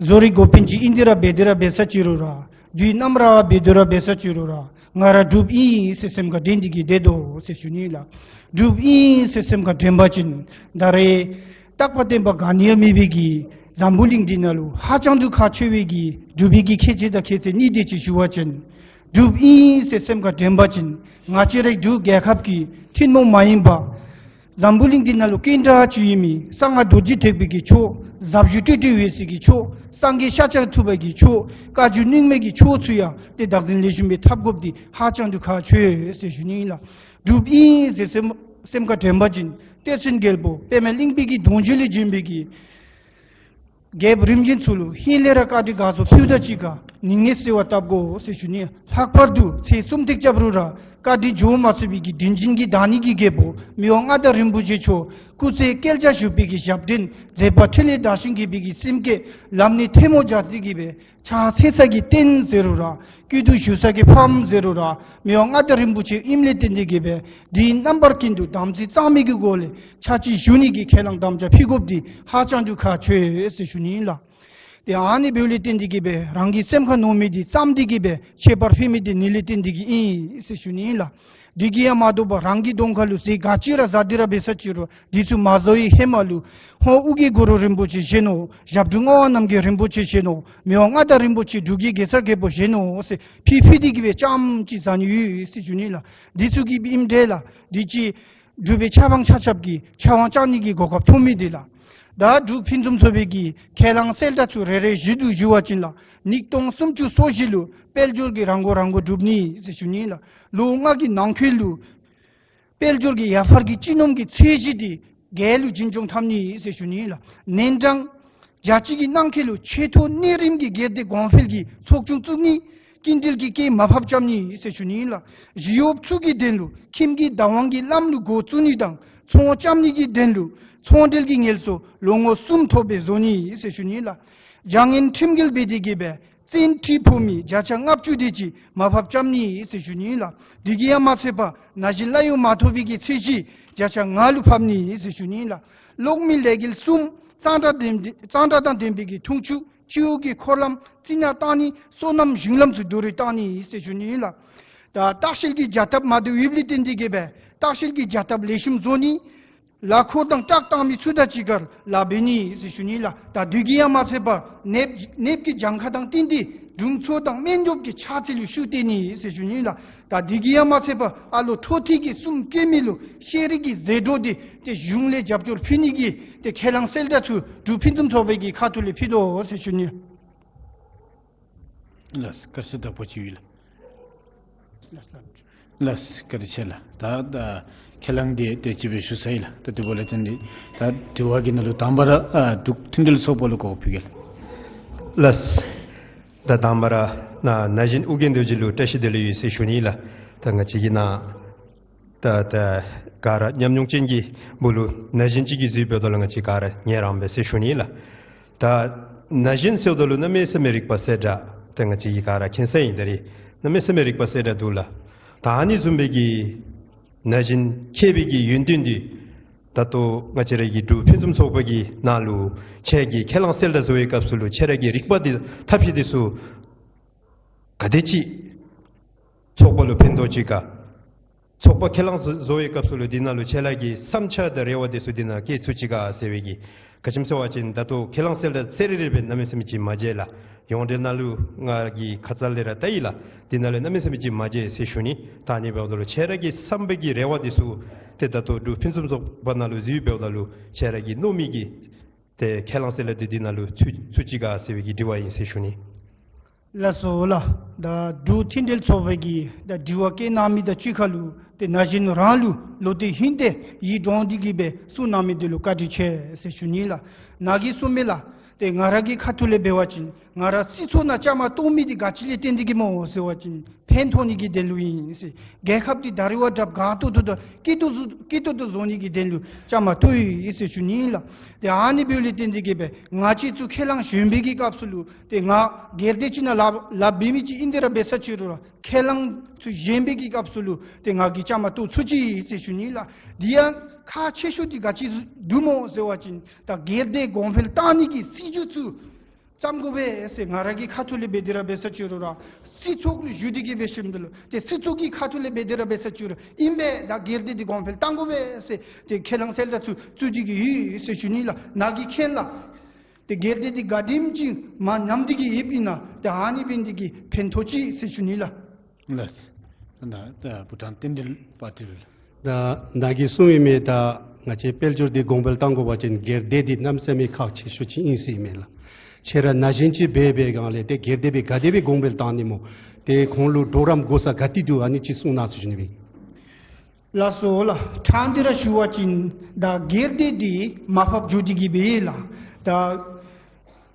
བཟོ་རིག་འགོ་དཔོན་ཅིག་ཨིན་ཏེ་ར་འབད་དེ་ར་འབད་ས་ཅིག་རུང་ར། དུས་ནམ་ར་འབད་དེ་ར་འབད་ས་ཅིག་རུང་ར། ང་ར་འབྲུགཔ་ཨིན་ཟེར་སེམས་ཁར་དྲན་ཏེ་གིས་སྡོད་དོ་ཟེར་ཞུ་ནི་ལགས། འབྲུགཔ་ཨིན་ཟེར་སེམས་ཁར་དྲན་པ་ཅིན་ད་རེས་རྟག་པ་བརྟན་པ་ག་ནི་ཡང་མེད་པའི་གི་འཛམ་བུ་གླིང་འདི་ནང་ལུ་ཧ་ཅང་དུ་ཁག་ཆེ་བའི་གི་འབྲུག་པའི་གི་ཁྱད་ཆོས་དང་ཁྱད་ཚད་གཉིས་དེ་ཅིག་ཞུ་བ་ཅིན། འབྲུགཔ་ཨིན་ཟེར་སེམས་ཁར་དྲན་པ་ཅིན་ང་བཅས་རའི་འབྲུག་རྒྱལ་ཁབ་ཀྱི་ཐུན་མོང་མ་ཡིན་པ། འཛམ་བུ་གླིང་འདི་ནང་ལུ་གང་དྲག་ཅིག་ཡོད་མི་གསང་སྔགས་རྡོ་རྗེ་ཐེག་པའི་གི་ཆོས། ཟབ་ཞུ་སྤྲོས་བྲལ་འོད་གསལ་གྱི་ཆོས། སངས་རྒྱས་ཤཱཀྱ་ཐུབ་པའི་གི་ཆོས། བཀའ་བརྒྱུད་རྙིང་མའི་གི་ཆོས་ཚུ་ཡང་ཏེ་བདག་འཛིན་ལེགས་ཤོམ་སྦེ་འཐབ་དགོཔ་འདི་ཧ་ཅང་དུ་ཁག་ཆེ་ཟེར་ཞུ་ནི་ཨིན་ལགས། འབྲུགཔ་ཨིན་ཟེར་སེམས་སེམས་ཁར་དྲན་པ་ཅིན་གཏེར་སྟོན་རྒྱལ་པོ་པདྨ་གླིང་པའི་གི་གདུང་བརྒྱུད་ལས་བྱོན་པའི་གི་རྒྱལཔོ་རིམ་བྱོན་ཚུ་ལུ་ཧིང་ལས་ར་བཀའ་དྲིན་དགའ་ཚོར་ཕུལཝ་དང་གཅིག་ཁར་སྙིང་ནས་གསོལ་བ་བཏབ་དགོ་ཟེར་ཞུ་ནི། ལྷག་པར་དུ་ཚེ་གསུམ་ཐེངས་རྐྱབ་རུང་ར་ བཀའ་དྲིན་འཇོམས་མ་ཚུགས་པའི་གི་དྲིན་ཅན་གྱི་བདག་ཉིད་ཀྱི་རྒྱལ་པོ་མི་དབང་མངའ་བདག་རིན་པོ་ཆེ་མཆོག་སྐུ་ཚེ་བསྐལ་བརྒྱར་བཞུགས་པའི་གི་ཞབས་འདྲེན་མཛད་པ་འཕྲིན་ལས་དར་ཞིང་རྒྱས་པའི་གི་སེམས་བསྐྱེད་ལམ་ནས་ཐལ་མོ་སྦྱར་ཏེ་གི་སྦེ་ཕྱག་འཚལ་ས་གི་རྟེན་ཟེར་རུང་ར་སྐུ་མདུན་བཞུགས་ས་གི་ཕམ་ཟེར་རུང་ར་མི་དབང་མངའ་བདག་རིན་པོ་ཆེ་ཨིནམ་ལས་བརྟེན་ཏེ་གི་སྦེ་དུས་རྣམ་པར་ཀུན་ཏུ་དམ་ཚིག་གཙང་མའི་གི་སྒོ་ལས་ཕྱག་ཕྱིད་ཞུ་ནི་གི་ཁས་བླངས་དམ་བཅའ་ཕུལ་དགོཔ་འདི་ཧ་ཅང་དུ་ཁག་ཆེ་ཟེར་ཞུ་ནི་ཨིན་ལགས། ཏེ་ཨ་ནི་འབདཝ་ལས་བརྟེན་ཏེ་གི་སྦེ་རང་གི་སེམས་ཁར་མནོ་མི་འདི་བརྩམས་ཏེ་གི་སྦེ་ཁྱད་པར་འཕེལ་མི་འདི་ཨ་ནི་ལས་བརྟེན་ཏེ་གི་ཨིན་ཟེར་ཞུ་ནི་ཨིན་ལགས། དེ་གིས་ཡང་མ་དོ་བར་རང་གི་གདོང་ཁ་ལུ་ཟས་ག་ཅི་ར་བཟའ་སྟེ་ར་འབད་ས་ཅི་རུང་དེ་ཚུ་མ་བཟའ་བའི་ཧེ་མ་ལུ་ཧོར་ཨོ་རྒྱན་གུ་རུ་རིན་པོ་ཆེ་བཞེས་ནུག། ཞབས་དྲུང་ངག་དབང་རྣམ་རྒྱལ་རིན་པོ་ཆེ་བཞེས་ནུག། མི་དབང་མངའ་བདག་རིན་པོ་ཆེ་འབྲུག་གི་གེ་སར་རྒྱལ་པོ་བཞེས་ནུག་ཟེར་ཕུལ་ཕུལ་ཏེ་གི་སྦེ་ཙམ་ཅིག་བཟའ་ནི་ཡོད་ཟེར་ཞུ་ནི་ལགས། དེ་ཚུ་གི་ཨིནམ་འདྲས་ལགས། དེ་ཅིག་སྒྲུབ་པའི་ཆབ་འབངས་ཆ་ཁྱབ་ཀྱིས་ཆབ་འབངས་བཅག་ནི་གི་གོ་སྐབས་ཐོབ་མི་འདི་ལགས། ད་འབྲུག་ཕུན་སུམ་ཚོགས་པའི་གི་ཁས་བླངས་གསལ་བསྒྲགས་ཚུ་རེ་རེ་བཞིན་དུ་ཞུ་བ་ཅིན་ལགས། ཉིས་སྟོང་སུམ་ཅུ་སོ་བཞི་ལུ་དཔལ་འབྱོར་གྱི་རང་མགོ་རང་མགོ་སྒྲུབ་ནི་ཟེར་ཞུ་ནི་ལགས། ལོ་ལྔ་གི་ནང་འཁོད་ལུ་དཔལ་འབྱོར་གྱི་ཡར་འཕར་གྱི་སྤྱི་ནོམ་གྱི་ཚད་གཞི་འདི་བརྒྱད་ལུ་རྒྱུན་སྐྱོང་འཐབ་ནི་ཟེར་ཞུ་ནི་ལགས། ནན་ཏན་རྒྱལ་སྤྱི་གི་ནང་འཁོད་ལུ་ཆེ་མཐོ་གནས་རིམ་གྱི་སྒེར་སྡེ་གོང་འཕེལ་གྱི་ཚོགས་ཆུང་བཙུགས་ནི། སྐྱིན་འགྲུལ་གྱི་སྐད་མར་ཕབ་རྐྱབ་ནི་ཟེར་ཞུ་ནི་ལགས། ཞི་གཡོགཔ་ཚུ་གི་དོན་ལུ་ཁྱིམ་གྱི་བདག་དབང་གི་ལམ་ལུགས་འགོ་བཙུགས་ནི་དང་ཚོང་རྐྱབ་ནི་གི་དོན་ལུ་ཚོང་འབྲེལ་གྱི་ངལ་གསོ་ལོ་ངོ་གསུམ་ཐོབ་པའི་བཟོ་ནི་ཟེར་ཞུ་ནི་ལགས། བྱ་ངན་ཁྲིམས་འགལ་འབད་དེ་གི་སྦེ་བཙན་ཁྲིམས་ཕོག་མི་བརྒྱ་ཆ་ལྔ་བཅུ་དེ་ཅིག་མར་ཕབ་རྐྱབ་ནི་ཟེར་ཞུ་ནི་ལགས། དེ་གིས་ཡང་མ་ཚད་པར་ན་གཞོན་བླ་གཡོག་མ་ཐོབ་པའི་གི་ཚད་གཞི་བརྒྱ་ཆ་ལྔ་ལུ་ཕབ་ནི་ཟེར་ཞུ་ནི་ལགས། གློག་མེ་ལས་འགུལ་གསུམ་གཙང་སྦྲ་ལྡན་གཙང་སྦྲ་དང་ལྡན་པའི་གི་འཐུང་ཆུ་སྤྱི་འོག་གི་འཁོར་ལམ་རྩི་ནག་བཏང་ནི་སོ་ནམ་གཞུང་ལམ་ཚུ་རྡོ་རིལ་བཏང་ནི་ཟེར་ཞུ་ནི་ལགས། ད་ལྟ་བཤལ་གྱི་རྒྱལ་ཐབས་མ་དོ་ཡོདཔ་ལས་བརྟེན་ཏེ་གི་སྦེ་ལྟ་བཤལ་གྱི་རྒྱལ་ཐབས་ལེགས་ཤོམ་བཟོ་ནི། ལག་འཁོར་དང་ཊག་བཏང་མི་ཚུ་དང་གཅིག་ཁར་ལཱ་འབད་ནི་ཟེར་ཞུ་ནི་ལགས། ད་དེ་གིས་ཡང་མ་ཚད་པར་ནདཔ་ནདཔ་གི་གྱངས་ཁ་དང་བསྟུན་ཏེ་དྲུང་འཚོ་དང་སྨན་བཅོས་ཀྱི་ཕྱག་ཚད་ལུ་ཤུགས་བཏོན་ནི་ཟེར་ཞུ་ནི་ལགས། ད་དེ་གིས་ཡང་མ་ཚད་པར་ཨ་ལོ་འཕྲོ་མཐུད་ཀྱི་གསུམ་བཀོད་མི་ལུ་ཤེས་རིག་གི་ཟད་འགྲོ་འདི་ཏེ་གཞུང་ལས་རྒྱབ་སྐྱོར་ཕུལ་ནི་གི་ཏེ་ཁས་བླངས་གསལ་བསྒྲགས་ཚུ་འབྲུག་ཕུན་སུམ་ཚོགས་པའི་གི་ཁ་ཐུག་ལས་ཕུལ་དོ་ཟེར་ཞུ་ནི། ལགས་སོ། བཀའ་དྲིན་ཆེ་ལགས། ད་ད་ཁས་བླངས་འདི་དེ་ཅིག་སྦེ་ཞུ་ཚར་ཡི་ལགས། ད་དེ་འབདཝ་ལས་བརྟེན་ཏེ་ད་དྲི་བ་གི་ནང་ལུ་དང་པ་ར་ཨ་འབྲུག་མཐུན་འབྲེལ་ཚོགས་པ་ལུ་གོ་སྐབས་ཕུལ་གེ་ལགས། ལགས་སོ། ད་དང་པ་ར་ན་ན་གཞོན་ཨོ་རྒྱན་རྡོ་རྗེ་ལུ་བཀྲ་ཤིས་བདེ་ལེགས་ཡོད་ཟེར་ཞུ་ནི་ལགས། ད་ང་བཅས་ཀྱི་ནང་ད་ད་ག་ར་ཉམས་མྱོང་ཅན་གྱི་སྦུག་ལུ་ན་གཞོན་ཅིག་གིས་འཛུལ་འབདཝ་ད་ལུ་ང་བཅས་ག་ར་ཉན་རང་འབད་ཟེར་ཞུ་ནི་ལགས། ད་ན་གཞོན་ཟེརཝ་ད་ལུ་གནམ་མེད་ས་མེད་རིག་པ་གསལ་དྲགས་ཏེ་ང་བཅས་ཀྱིས་ག་ར་མཁྱེན་གསལ་ཨིན། ད་རེས་གནམ་མེད་ས་མེད་རིག་པ་གསལ་དྲགས་འདུག་ལགས། ད་ཨ་ནི་བཟུམ་སྦེ་གི་ན་གཞོན་མཁས་པའི་གི་ཡོན་ཏན་འདི་ད་ལྟོ་ང་བཅས་ར་གི་འབྲུག་ཕུན་སུམ་ཚོགས་པ་གི་ནང་ལུ་ཁྱེད་ཀྱིས་ཁས་བླངས་གསལ་བསྒྲགས་བཟོ་བའི་སྐབས་སུ་ལུ་ཁྱེད་ར་གི་རིག་པ་འདི་ཐབས་ཤེས་འདི་ཚུ་ག་དེ་ཅིག་ཚོགས་པ་ལུ་ཕན་ཐོགས་ཅི་ག། ཚོགས་པ་ཁས་བླངས་བཟོ་བཟོ་བའི་སྐབས་སུ་ལུ་འདི་ནང་ལུ་ཁྱེད་ར་གི་བསམ་འཆར་དང་རེ་བ་འདི་ཚུ་འདི་ནང་བསྐྱེད་ཚུགས་ཅི་ག་ཟེར་བའི་གི། ག་ཅི་སྨོ་ཟེར་བ་ཅིན་ད་ལྟོ་ཁས་བླངས་གསལ་བསྒྲགས་ཚར་རེ་རེ་སྦེ་གནམ་མེད་ས་མེད་ཅིག་མ་མཇལ་ལགས། ཡོངས་འབྲེལ་ནང་ལུ་ང་གིས་ཁ་ཙ་ལས་ར་བལྟ་ཡི་ལགས། འདི་ནང་ལུ་གནམ་མེད་ས་མེད་ཅིག་མ་མཇལ་ཟེར་ཞུ་ནི། ད་ཨ་ནི་འབདཝ་ད་ལུ་ཁྱེད་ར་གི་བསམ་པའི་གི་རེ་བ་འདི་ཚུ་ཏེ་ད་ལྟོ་འབྲུག་ཕུན་སུམ་ཚོགས་པ་ནང་ལུ་འཛུལ་འབདཝ་ད་ལུ་ཁྱེད་ར་གི་མནོ་མི་གི་ཏེ་ཁས་བླངས་གསལ་བསྒྲགས་འདི་འདི་ནང་ལུ་ཚུད་ཚུད་ཅི་ག་ཟེར་བའི་གི་དྲི་བ་ཨིན་ཟེར་ཞུ་ནི། ལགས་སོ་ལགས། ད་འབྲུག་མཐུན་འབྲེལ་ཚོགས་པའི་གི་ད་དྲི་བ་བཀོད་གནང་མི་དང་གཅིག་ཁར་ལུ་ཏེ་ན་གཞོན་རང་ལུ་བློ་གཏད་ཧིང་གཏད་ཡིད་དྲོངས་ཏེ་གི་སྦེ་གསུང་གནང་མི་འདི་ལུ་བཀའ་དྲིན་ཆེ་ཟེར་ཞུ་ནི་ལགས། ནཱ་གིས་གསུངས་མི་ལགས། ཏེ་ང་ར་གི་ཁ་ཐུག་ལས་འབད་བ་ཅིན་ང་ར་སྲིད་ཚོགས་ནང་བཅའ་མར་གཏོགས་མི་འདི་ག་ཅི་ལས་བརྟེན་ཏེ་གི་སྨོ་ཟེར་བ་ཅིན་ཕན་ཐོགས་ནི་གི་དོན་ལུ་ཨིན་ཟེར། རྒྱལ་ཁབ་འདི་ད་རེས་བ་དྲགཔ་དགའ་ཏོག་ཏོ་དང་སྐྱིད་ཏོག་ཏོ་སྐྱིད་ཏོག་ཏོ་བཟོ་ནི་གི་དོན་ལུ་བཅའ་མར་གཏོགས་ཡི་ཟེར་ཞུ་ནི་ལགས། ཏེ་ཨ་ནི་འབདཝ་ལས་བརྟེན་ཏེ་གི་སྦེ་ང་བཅས་ཚུ་ཁས་བླངས་གཞོན་པའི་གི་སྐབས་སུ་ལུ་ཏེ་ང་སྒེར་སྡེ་ཅིག་ནང་ལཱ་ལཱ་འབད་མི་ཅིག་ཨིན་ཏེ་ར་འབད་ས་ཅི་རུང་ར་ཁས་བླངས་ཚུ་གཞོན་པའི་གི་སྐབས་སུ་ལུ་ཏེ་ང་གིས་བཅའ་མར་གཏོགས་ཚུགས་ཅི་ཟེར་ཞུ་ནི་ལགས། དེ་ཡང་ཁག་ཆེ་ཤོས་འདི་ག་ཅི་འདུག་སྨོ་ཟེར་བ་ཅིན་ད་སྒེར་སྡེ་གོང་འཕེལ་བཏང་ནི་གི་སྲིད་བྱུས་ཚུ་བརྩམ་དགོ་པས་ཟེར་ང་ར་གི་ཁ་ཐུག་ལས་འབད་དེ་ར་འབད་ས་ཅི་རུང་ར་སྲིད་ཚོགས་ལུ་ཞུ་སྟེ་གི་འབད་ཞིནམ་ད་ལུ་ཏེ་སྲིད་ཚོགས་ཀྱི་ཁ་ཐུག་ལས་འབད་དེ་ར་འབད་ས་ཅི་རུང་ཨིན་པས། ད་སྒེར་སྡེ་འདི་གོང་འཕེལ་བཏང་དགོ་པས་ཟེར་ཏེ་ཁས་བླངས་གསལ་བསྒྲགས་ཚུ་བཙུགས་ཏེ་གི་ཡོད་ཟེར་ཞུ་ནི་ལགས། ནཱ་གིས་མཁྱེན་ལགས། ཏེ་སྒེར་སྡེ་འདི་ག་དེམ་ཅིག་མར་ཉམས་ཏེ་གི་ཡོདཔ་ཨིན་ན་ཏེ་ཨ་ནི་འབད་ནི་འདི་གིས་ཕན་ཐོགས་ཅི་ཟེར་ཞུ་ནི་ལགས། ལགས། ད་ད་བྷུ་ཊཱན་རྟེན་འབྲེལ་པར་ཊི་ལུ། ད་ནཱ་གིས་གསུངས་ཡོད་མི་ད་ང་བཅས་དཔལ་འབྱོར་འདི་གོང་འཕེལ་བཏང་དགོ་པ་ཅིན་སྒེར་སྡེ་འདི་གནམ་མེད་ས་མེད་ཁག་ཆེ་ཤོས་ཅིག་ཨིན་ཟེར་ཨིན་མས་ལགས། ཁྱེད་ར་ན་གཞོན་ཅིག་འབད་བའི་སྒང་ལས་ཏེ་སྒེར་སྡེ་སྦེ་ག་དེ་སྦེ་གོང་འཕེལ་བཏང་ནི་སྨོ། ཏེ་ཁོང་ལུ་གྲོགས་རམ་དགོ་ས་ག་ཏེ་འདུག། ཨ་ནི་ཅིག་གསུང་གནང་ཟེར་ཞུ་ནི་སྦེ། ལགས་སོ་ལགས། ཕྲང་སྟེ་ར་ཞུ་བ་ཅིན་ད་སྒེར་སྡེ་འདི་མར་ཕབ་འགྱོ་སྟེ་གི་སྦེ་ལགས། ད་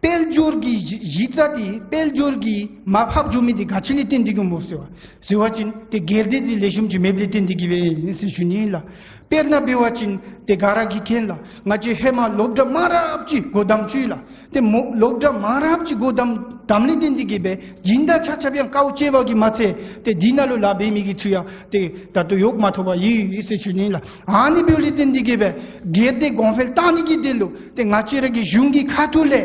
དཔལ་འབྱོར་གྱི་གཞི་གཞི་རྩ་འདི་དཔལ་འབྱོར་གྱིས་མར་ཕབ་འགྱོ་མི་འདི་ག་ཅི་ལས་བརྟེན་ཏེ་གི་སྨོ་ཟེར་བ་ཟེར་བ་ཅིན་ཏེ་སྒེར་སྡེ་འདི་ལེགས་ཤོམ་ཅིག་མེདཔ་ལས་བརྟེན་ཏེ་གི་སྦེ་ཨིན་ཟེར་ཞུ་ནི་ལགས། དཔེར་ན་འབད་བ་ཅིན་ཏེ་ག་ར་གིས་མཁྱེན་ལགས། ང་བཅས་ཧེ་མ་སློབ་གྲྭ་མང་རབས་ཅིག་སྒོ་བསྡམས་ཅི་ལགས། ཏེ་མོ་སློབ་གྲྭ་མང་རབས་ཅིག་སྒོ་བསྡམས་བསྡམས་ལས་བརྟེན་ཏེ་གི་སྦེ་སྦྱིན་བདག་ཆ་ཁྱབ་ཡང་དཀའཝ་སྤྱད་པ་གིས་མ་ཚད་ཏེ་འདི་ནང་ལུ་ལཱ་འབད་མི་གི་ཚུ་ཡང་ཏེ་ད་ལྟོ་ཡོག་མ་ཐོབ་པར་ཡོད་ཟེར་ཞུ་ནི་ལགས། ཨ་ནི་འབདཝ་ལས་བརྟེན་ཏེ་གི་སྦེ་སྒེར་སྡེ་གོང་འཕེལ་བཏང་ནི་གི་དོན་ལུ་ཏེ་ང་བཅས་ར་གི་གཞུང་གི་ཁ་ཐུག་ལས་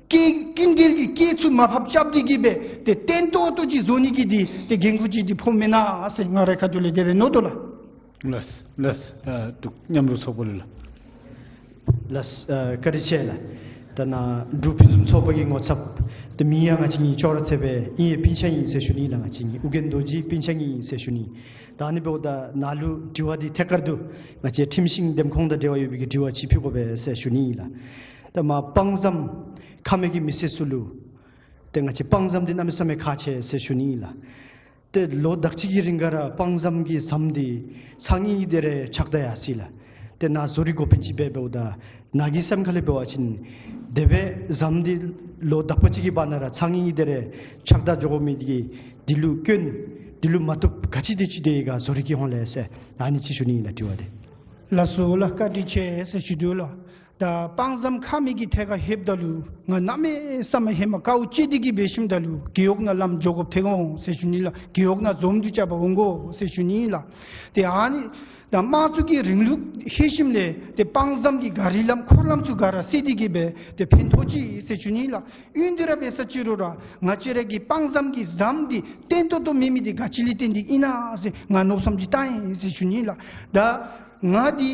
སྐྱེད་ཀུན་འགེལ་གྱི་སྐྱེད་ཚུ་མར་ཕབ་རྐྱབ་སྟེ་གི་སྦེ་ཏེ་བརྟན་ཏོག་ཏོ་ཅིག་བཟོ་ནི་གི་འདི་ཏེ་འགན་ཁུར་ཅིག་འདི་ཕོགཔ་མེན་ན་ཟེར་ང་རའི་ཁ་ཐུག་ལས་དེ་སྦེ་མནོ་དོ་ལགས། ལགས་ལགས། ཨ་འབྲུག་མཉམ་རུབ་ཚོགས་པ་ལུ་ལགས། ལགས། ཨ་བཀའ་དྲིན་ཆེ་ལགས། ད་ནཱ་འབྲུག་ཕུན་སུམ་ཚོགས་པ་གི་ངོ་ཚབ་ཏེ་མིང་ཡང་ང་བཅས་གཉིས་ཅོག་ར་འཐདཔ་སྦེ་ཨིན་ཡེ་སྤུན་ཆ་ཨིན་ཟེར་ཞུ་ནི་ལགས། ང་བཅས་གཉིས་ཨོ་རྒྱན་རྡོ་རྗེ་སྤུན་ཆ་གཉིས་ཨིན་ཟེར་ཞུ་ནི། ད་ཨ་ནི་འབདཝ་ད་ནཱ་ལུ་དྲི་བ་འདི་ཐད་ཀར་དུ་ང་བཅས་ཁྲིམས་ཤིང་འདེམས་ཁོངས་དང་འབྲེལ་བ་ཡོད་པའི་གི་དྲི་བ་ཅིག་ཕུལ་དགོ་པས་ཟེར་ཞུ་ནི་ལགས། ད་མར་དཔང་བཙམ་ཁ་མི་གི་མི་སེར་ཚུ་ལུ་ཏེ་ང་བཅས་དཔང་བཙམ་འདི་གནམ་མེད་ས་མེད་ཁག་ཆེ་ཟེར་ཞུ་ནི་ལགས། ཏེ་ལོ་དག་ཅིག་གི་རིང་ག་ར་དཔང་བཙམ་གྱི་ཟམ་འདི་ཚར་ངེ་གི་དེ་རེ་ཆག་ད་ཡར་སོ་ཡི་ལགས། ཏེ་ནཱ་བཟོ་རིག་འགོ་དཔོན་ཅིག་སྦེ་འབདཝ་ད་ནཱ་གི་སེམས་ཁ་ལས་འབད་བ་ཅིན་དེ་སྦེ་ཟམ་འདི་ལོ་དག་པ་ཅིག་གི་བར་ན་ར་ཚར་ངེ་གི་དེ་རེ་ཆག་ད་འགྱོ་དགོ་མི་འདི་གིས་འདི་ལུ་སྐྱོན་འདི་ལུ་མ་བཏུབ་ག་ཅི་དེ་ཅིག་སྡོད་ཡི་ག་བཟོ་རིག་གི་ཧོང་ལས་ཟེར་ཨ་ནི་ཅིག་ཞུ་ནི་ཨིན་ལགས་དྲི་བ་འདི། ལགས་སོ་ལགས། བཀའ་དྲིན་ཆེ་ཟེར་ཞུ་དོ་ལགས། ད་དཔང་བཙམ་ཁ་མི་གི་ཐད་ཁར་ལྷོདཔ་ད་ལུ་ང་གནམ་མེད་ས་མེད་ཧེ་མ་དཀའཝ་སྤྱད་དེ་གི་འབད་ཞིནམ་ད་ལུ་རྒེད་འོག་ནང་ལམ་འགྱོ་དགོཔ་ཐལ་འོང་ཟེར་ཞུ་ནི་ལགས། རྒེད་འོག་ནང་འཛོམས་འདུ་རྐྱབ་པར་འོང་དགོ་ཟེར་ཞུ་ནི་ལགས། ཏེ་ཨ་ནི་ད་དམངས་གཙོ་གི་རིང་ལུགས་ལྷོད་ཞིནམ་ལས་ཏེ་དཔང་བཙམ་གྱི་ག་རི་ལམ་འཁོར་ལམ་ཚུ་ག་ར་སེལ་ཏེ་གི་སྦེ་ཏེ་ཕན་ཐོགས་ཅི་ཟེར་ཞུ་ནི་ལགས། ཨིན་དེ་ར་འབད་ས་ཅི་རུང་ར་ང་བཅས་ར་གི་དཔང་བཙམ་གྱི་ཟམ་འདི་བརྟན་ཏོག་ཏོ་མེད་མི་འདི་ག་ཅི་ལས་བརྟེན་ཏེ་ཨིན་ན་ཟེར་ང་མནོ་བསམ་ཅིག་བཏང་ཡི་ཟེར་ཞུ་ནི་ལགས། ད་ང་འདི་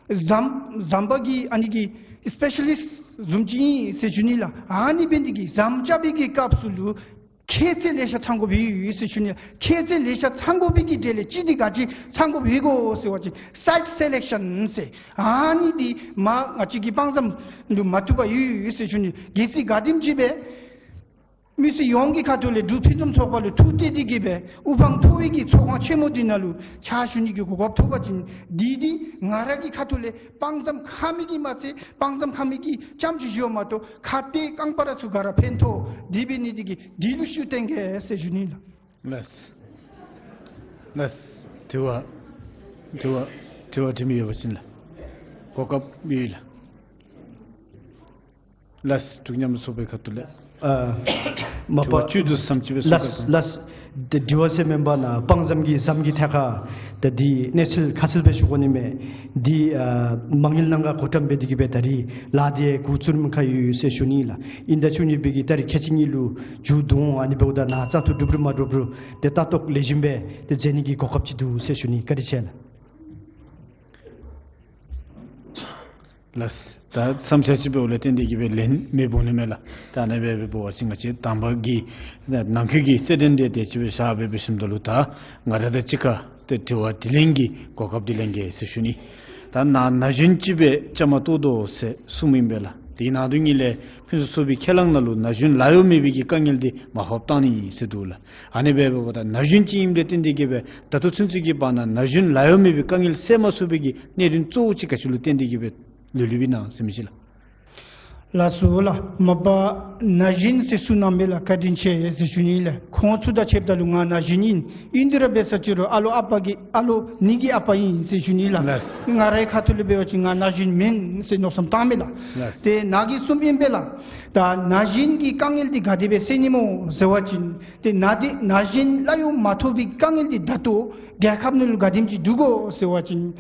ཟམ་ཟམ་པ་གི་ཨ་ནི་གི་སི་པེ་ཤ་ལིསཊ་བཟུམ་ཅིག་ཨིན་ཟེར་ཞུ་ནི་ལགས། ཨ་ནི་འབད་ནི་འདི་གིས་ཟམ་རྐྱབ་པའི་གི་སྐབས་སུ་ལུ་ཁྱད་ཚད་ལེ་ཤ་ཚང་དགོཔ་ཡོད་ཟེར་ཞུ་ནི་ལགས། ཁྱད་ཚད་ལེ་ཤ་ཚང་དགོ་པའི་གི་གྲས་ལས་གཅིག་འདི་ག་ཅི་ཚང་དགོཔ་ཡོད་གོ་ཟེར་བ་ཅིན་སའིཊ་སེ་ལེག་ཤཱན་ཟེར་ཨ་ནི་འདི་མ་ང་བཅས་ཀྱི་དཔང་བཙམ་ལུ་མ་བཏུབ་པར་ཡོད་ཟེར་ཞུ་ནི། གལ་སྲིད་ག་དེམ་ཅིག་སྦེ་མི་སེར་ཡོངས་ཀྱི་ཁ་ཐུག་ལས་འབྲུག་ཕུན་སུམ་ཚོགས་པ་ལུ་ཐུགས་གཏད་དེ་གི་སྦེ་དབུ་འཕང་མཐོ་བའི་གི་ཚོགས་ཁང་ཆེན་མོ་འདི་ནང་ལུ་ཕྱག་ཞུ་ནི་གི་གོ་སྐབས་ཐོབ་པ་ཅིན་འདི་འདི་ང་ར་གི་ཁ་ཐུག་ལས་དཔང་བཙམ་ཁ་མི་གི་མ་ཚད་དཔང་བཙམ་ཁ་མི་གི་རྐྱངམ་ཅིག་ཞུ་བ་མ་གཏོགས་ཁ་གཏད་རྐང་པ་ར་ཚུ་ག་ར་ཕན་ཐོགས། དེ་འབད་ནི་འདི་གིས་འདི་ལུ་ཤུགས་བཏོན་གེ་ཟེར་ཞུ་ནི་ལགས། ལགས། ལགས། དྲི་བ་དྲི་བ་དྲི་བ་དྲི་མི་ཡོད་པ་ཅིན་ལགས། གོ་སྐབས་ཡོད་ལགས། ལགས། འབྲུག་མཉམ་རུབ་ཚོགས་པའི་ཁ་ཐུག་ལས། ཨ་མ་པ་དྲི་བ་བཅུད་དུ་ཟམ་ཅིག་སྦེ་གསུང་ལགས་གནང་། ལགས། ཏེ་དྲི་བ་ཟེར་མེན་པར་ནཱ་དཔང་བཙམ་གྱི་ཟམ་གྱི་ཐད་ཁར་ཏེ་འདི་གནས་ཚུལ་ཁ་གསལ་སྦེ་ཞུ་དགོ་ནི་མས། འདི་ཨ་མ་དངུལ་ནང་ག་བགོ་བཀྲམ་འབད་དེ་གི་སྦེ་ད་རིས་ལཱ་འདི་འགོ་བཙུགས་རིམ་ཁར་ཡོད་ཟེར་ཞུ་ནི་ལགས། ཨིན་ཟླ་བཅུ་གཉིས་པའི་གི་ཏ་རིག་ཁལ་གཅིག་གཉིས་ལུ་མཇུག་བསྡུ་འོང་། ཨ་ནི་འབདཝ་ད་ནཱ་བཙག་འཐུ་གྲུབ་རུང་མ་གྲུབ་རུང་ཏེ་ལྟ་རྟོག་ལེགས་ཤོམ་སྦེ་ཏེ་མཛད་ནི་གི་གོ་སྐབས་ཅིག་འདུག་ཟེར་ཞུ་ནི། བཀའ་དྲིན་ཆེ་ལགས། ལགས། ད་བསམ་འཆར་ཅིག་འབདཝ་ལས་བརྟེན་ཏེ་གི་སྦེ་ལན་མི་འབོ་ནི་མས་ལགས། ད་ཨ་ནི་སྦེ་འབད་བ་ཅིན་ང་བཅས་དང་པ་གི་ནང་འཁོད་ཀྱི་རྩོད་དྲུང་འདི་དེ་ཅིག་སྦེ་བཞག་སྦེ་འབད་ཞིནམ་ད་ལུ་ད་ང་ར་དང་གཅིག་ཁར་ཏེ་དྲི་བ་དྲིས་ལན་གྱི་གོ་སྐབས་འདི་ལེན་གེ་ཟེར་ཞུ་ནི། ད་ནཱ་ན་གཞོན་ཅིག་སྦེ་བཅའ་མར་གཏོགས་དོ་ཟེར་གསུངམ་ཨིན་པས་ལགས། དེ་ནང་དོན་གཉིས་ལས་ཕུན་སུམ་ཚོགས་པའི་ཁས་བླངས་ནང་ལུ་ན་གཞོན་ལཱ་གཡོག་མེད་པའི་གི་དཀའ་ངལ་འདི་མར་ཕབ་བཏང་ནི་ཨིན་ཟེར་འདུག་ལགས། ཨ་ནི་སྦེ་འབདཝ་ད་ན་གཞོན་ཅིག་ཨིནམ་ལས་བརྟེན་ཏེ་གི་སྦེ་ད་ལྟོ་ཚུན་ཚོད་ཀྱི་བར་ན་ན་གཞོན་ལཱ་གཡོག་མེད་པའི་དཀའ་ངལ་སེལ་མ་ཚུགས་པའི་གི་གནད་དོན་གཙོ་བོ་ཅིག་ག་ཅི་ལུ་བརྟེན་ཏེ་གི་སྦེ་ལུས་ལུས་པའི་ནང་ཟེར་མི་ཅིག་ལགས། ལགས་སོ་ལགས། མ་པ་ན་གཞོན་ཟེར་གསུངས་གནང་མི་ལགས། བཀའ་དྲིན་ཆེ་ཟེར་ཞུ་ནི་ལགས། ཁོང་ཚུ་དང་ཕྱདཔ་ད་ལུ་ང་ན་གཞོན་ཨིན། ཨིན་དེ་ར་འབད་ས་ཅི་རུང་ཨ་ལོ་ཨ་པ་གི་ཨ་ལོ་ནི་གི་ཨ་པ་ཨིན་ཟེར་ཞུ་ནི་ལགས། ལགས། ང་རའི་ཁ་ཐུག་ལས་འབད་བ་ཅིན་ང་ན་གཞོན་མེན་ཟེར་མནོ་བསམ་བཏང་མི་ལགས། ལགས། ཏེ་ནཱ་གིས་གསུངམ་ཨིན་པས་ལགས། ད་ན་གཞོན་གྱི་དཀའ་ངལ་འདི་ག་དེ་སྦེ་སེལ་ནི་སྨོ་ཟེར་བ་ཅིན་ཏེ་ན་དེ་ན་གཞོན་ལཱ་གཡོག་མ་ཐོབ་པའི་དཀའ་ངལ་འདི་ད་ལྟོ་རྒྱལ་ཁབ་ནང་ལུ་ག་དེམ་ཅིག་འདུག་གོ་ཟེར་བ་ཅིན་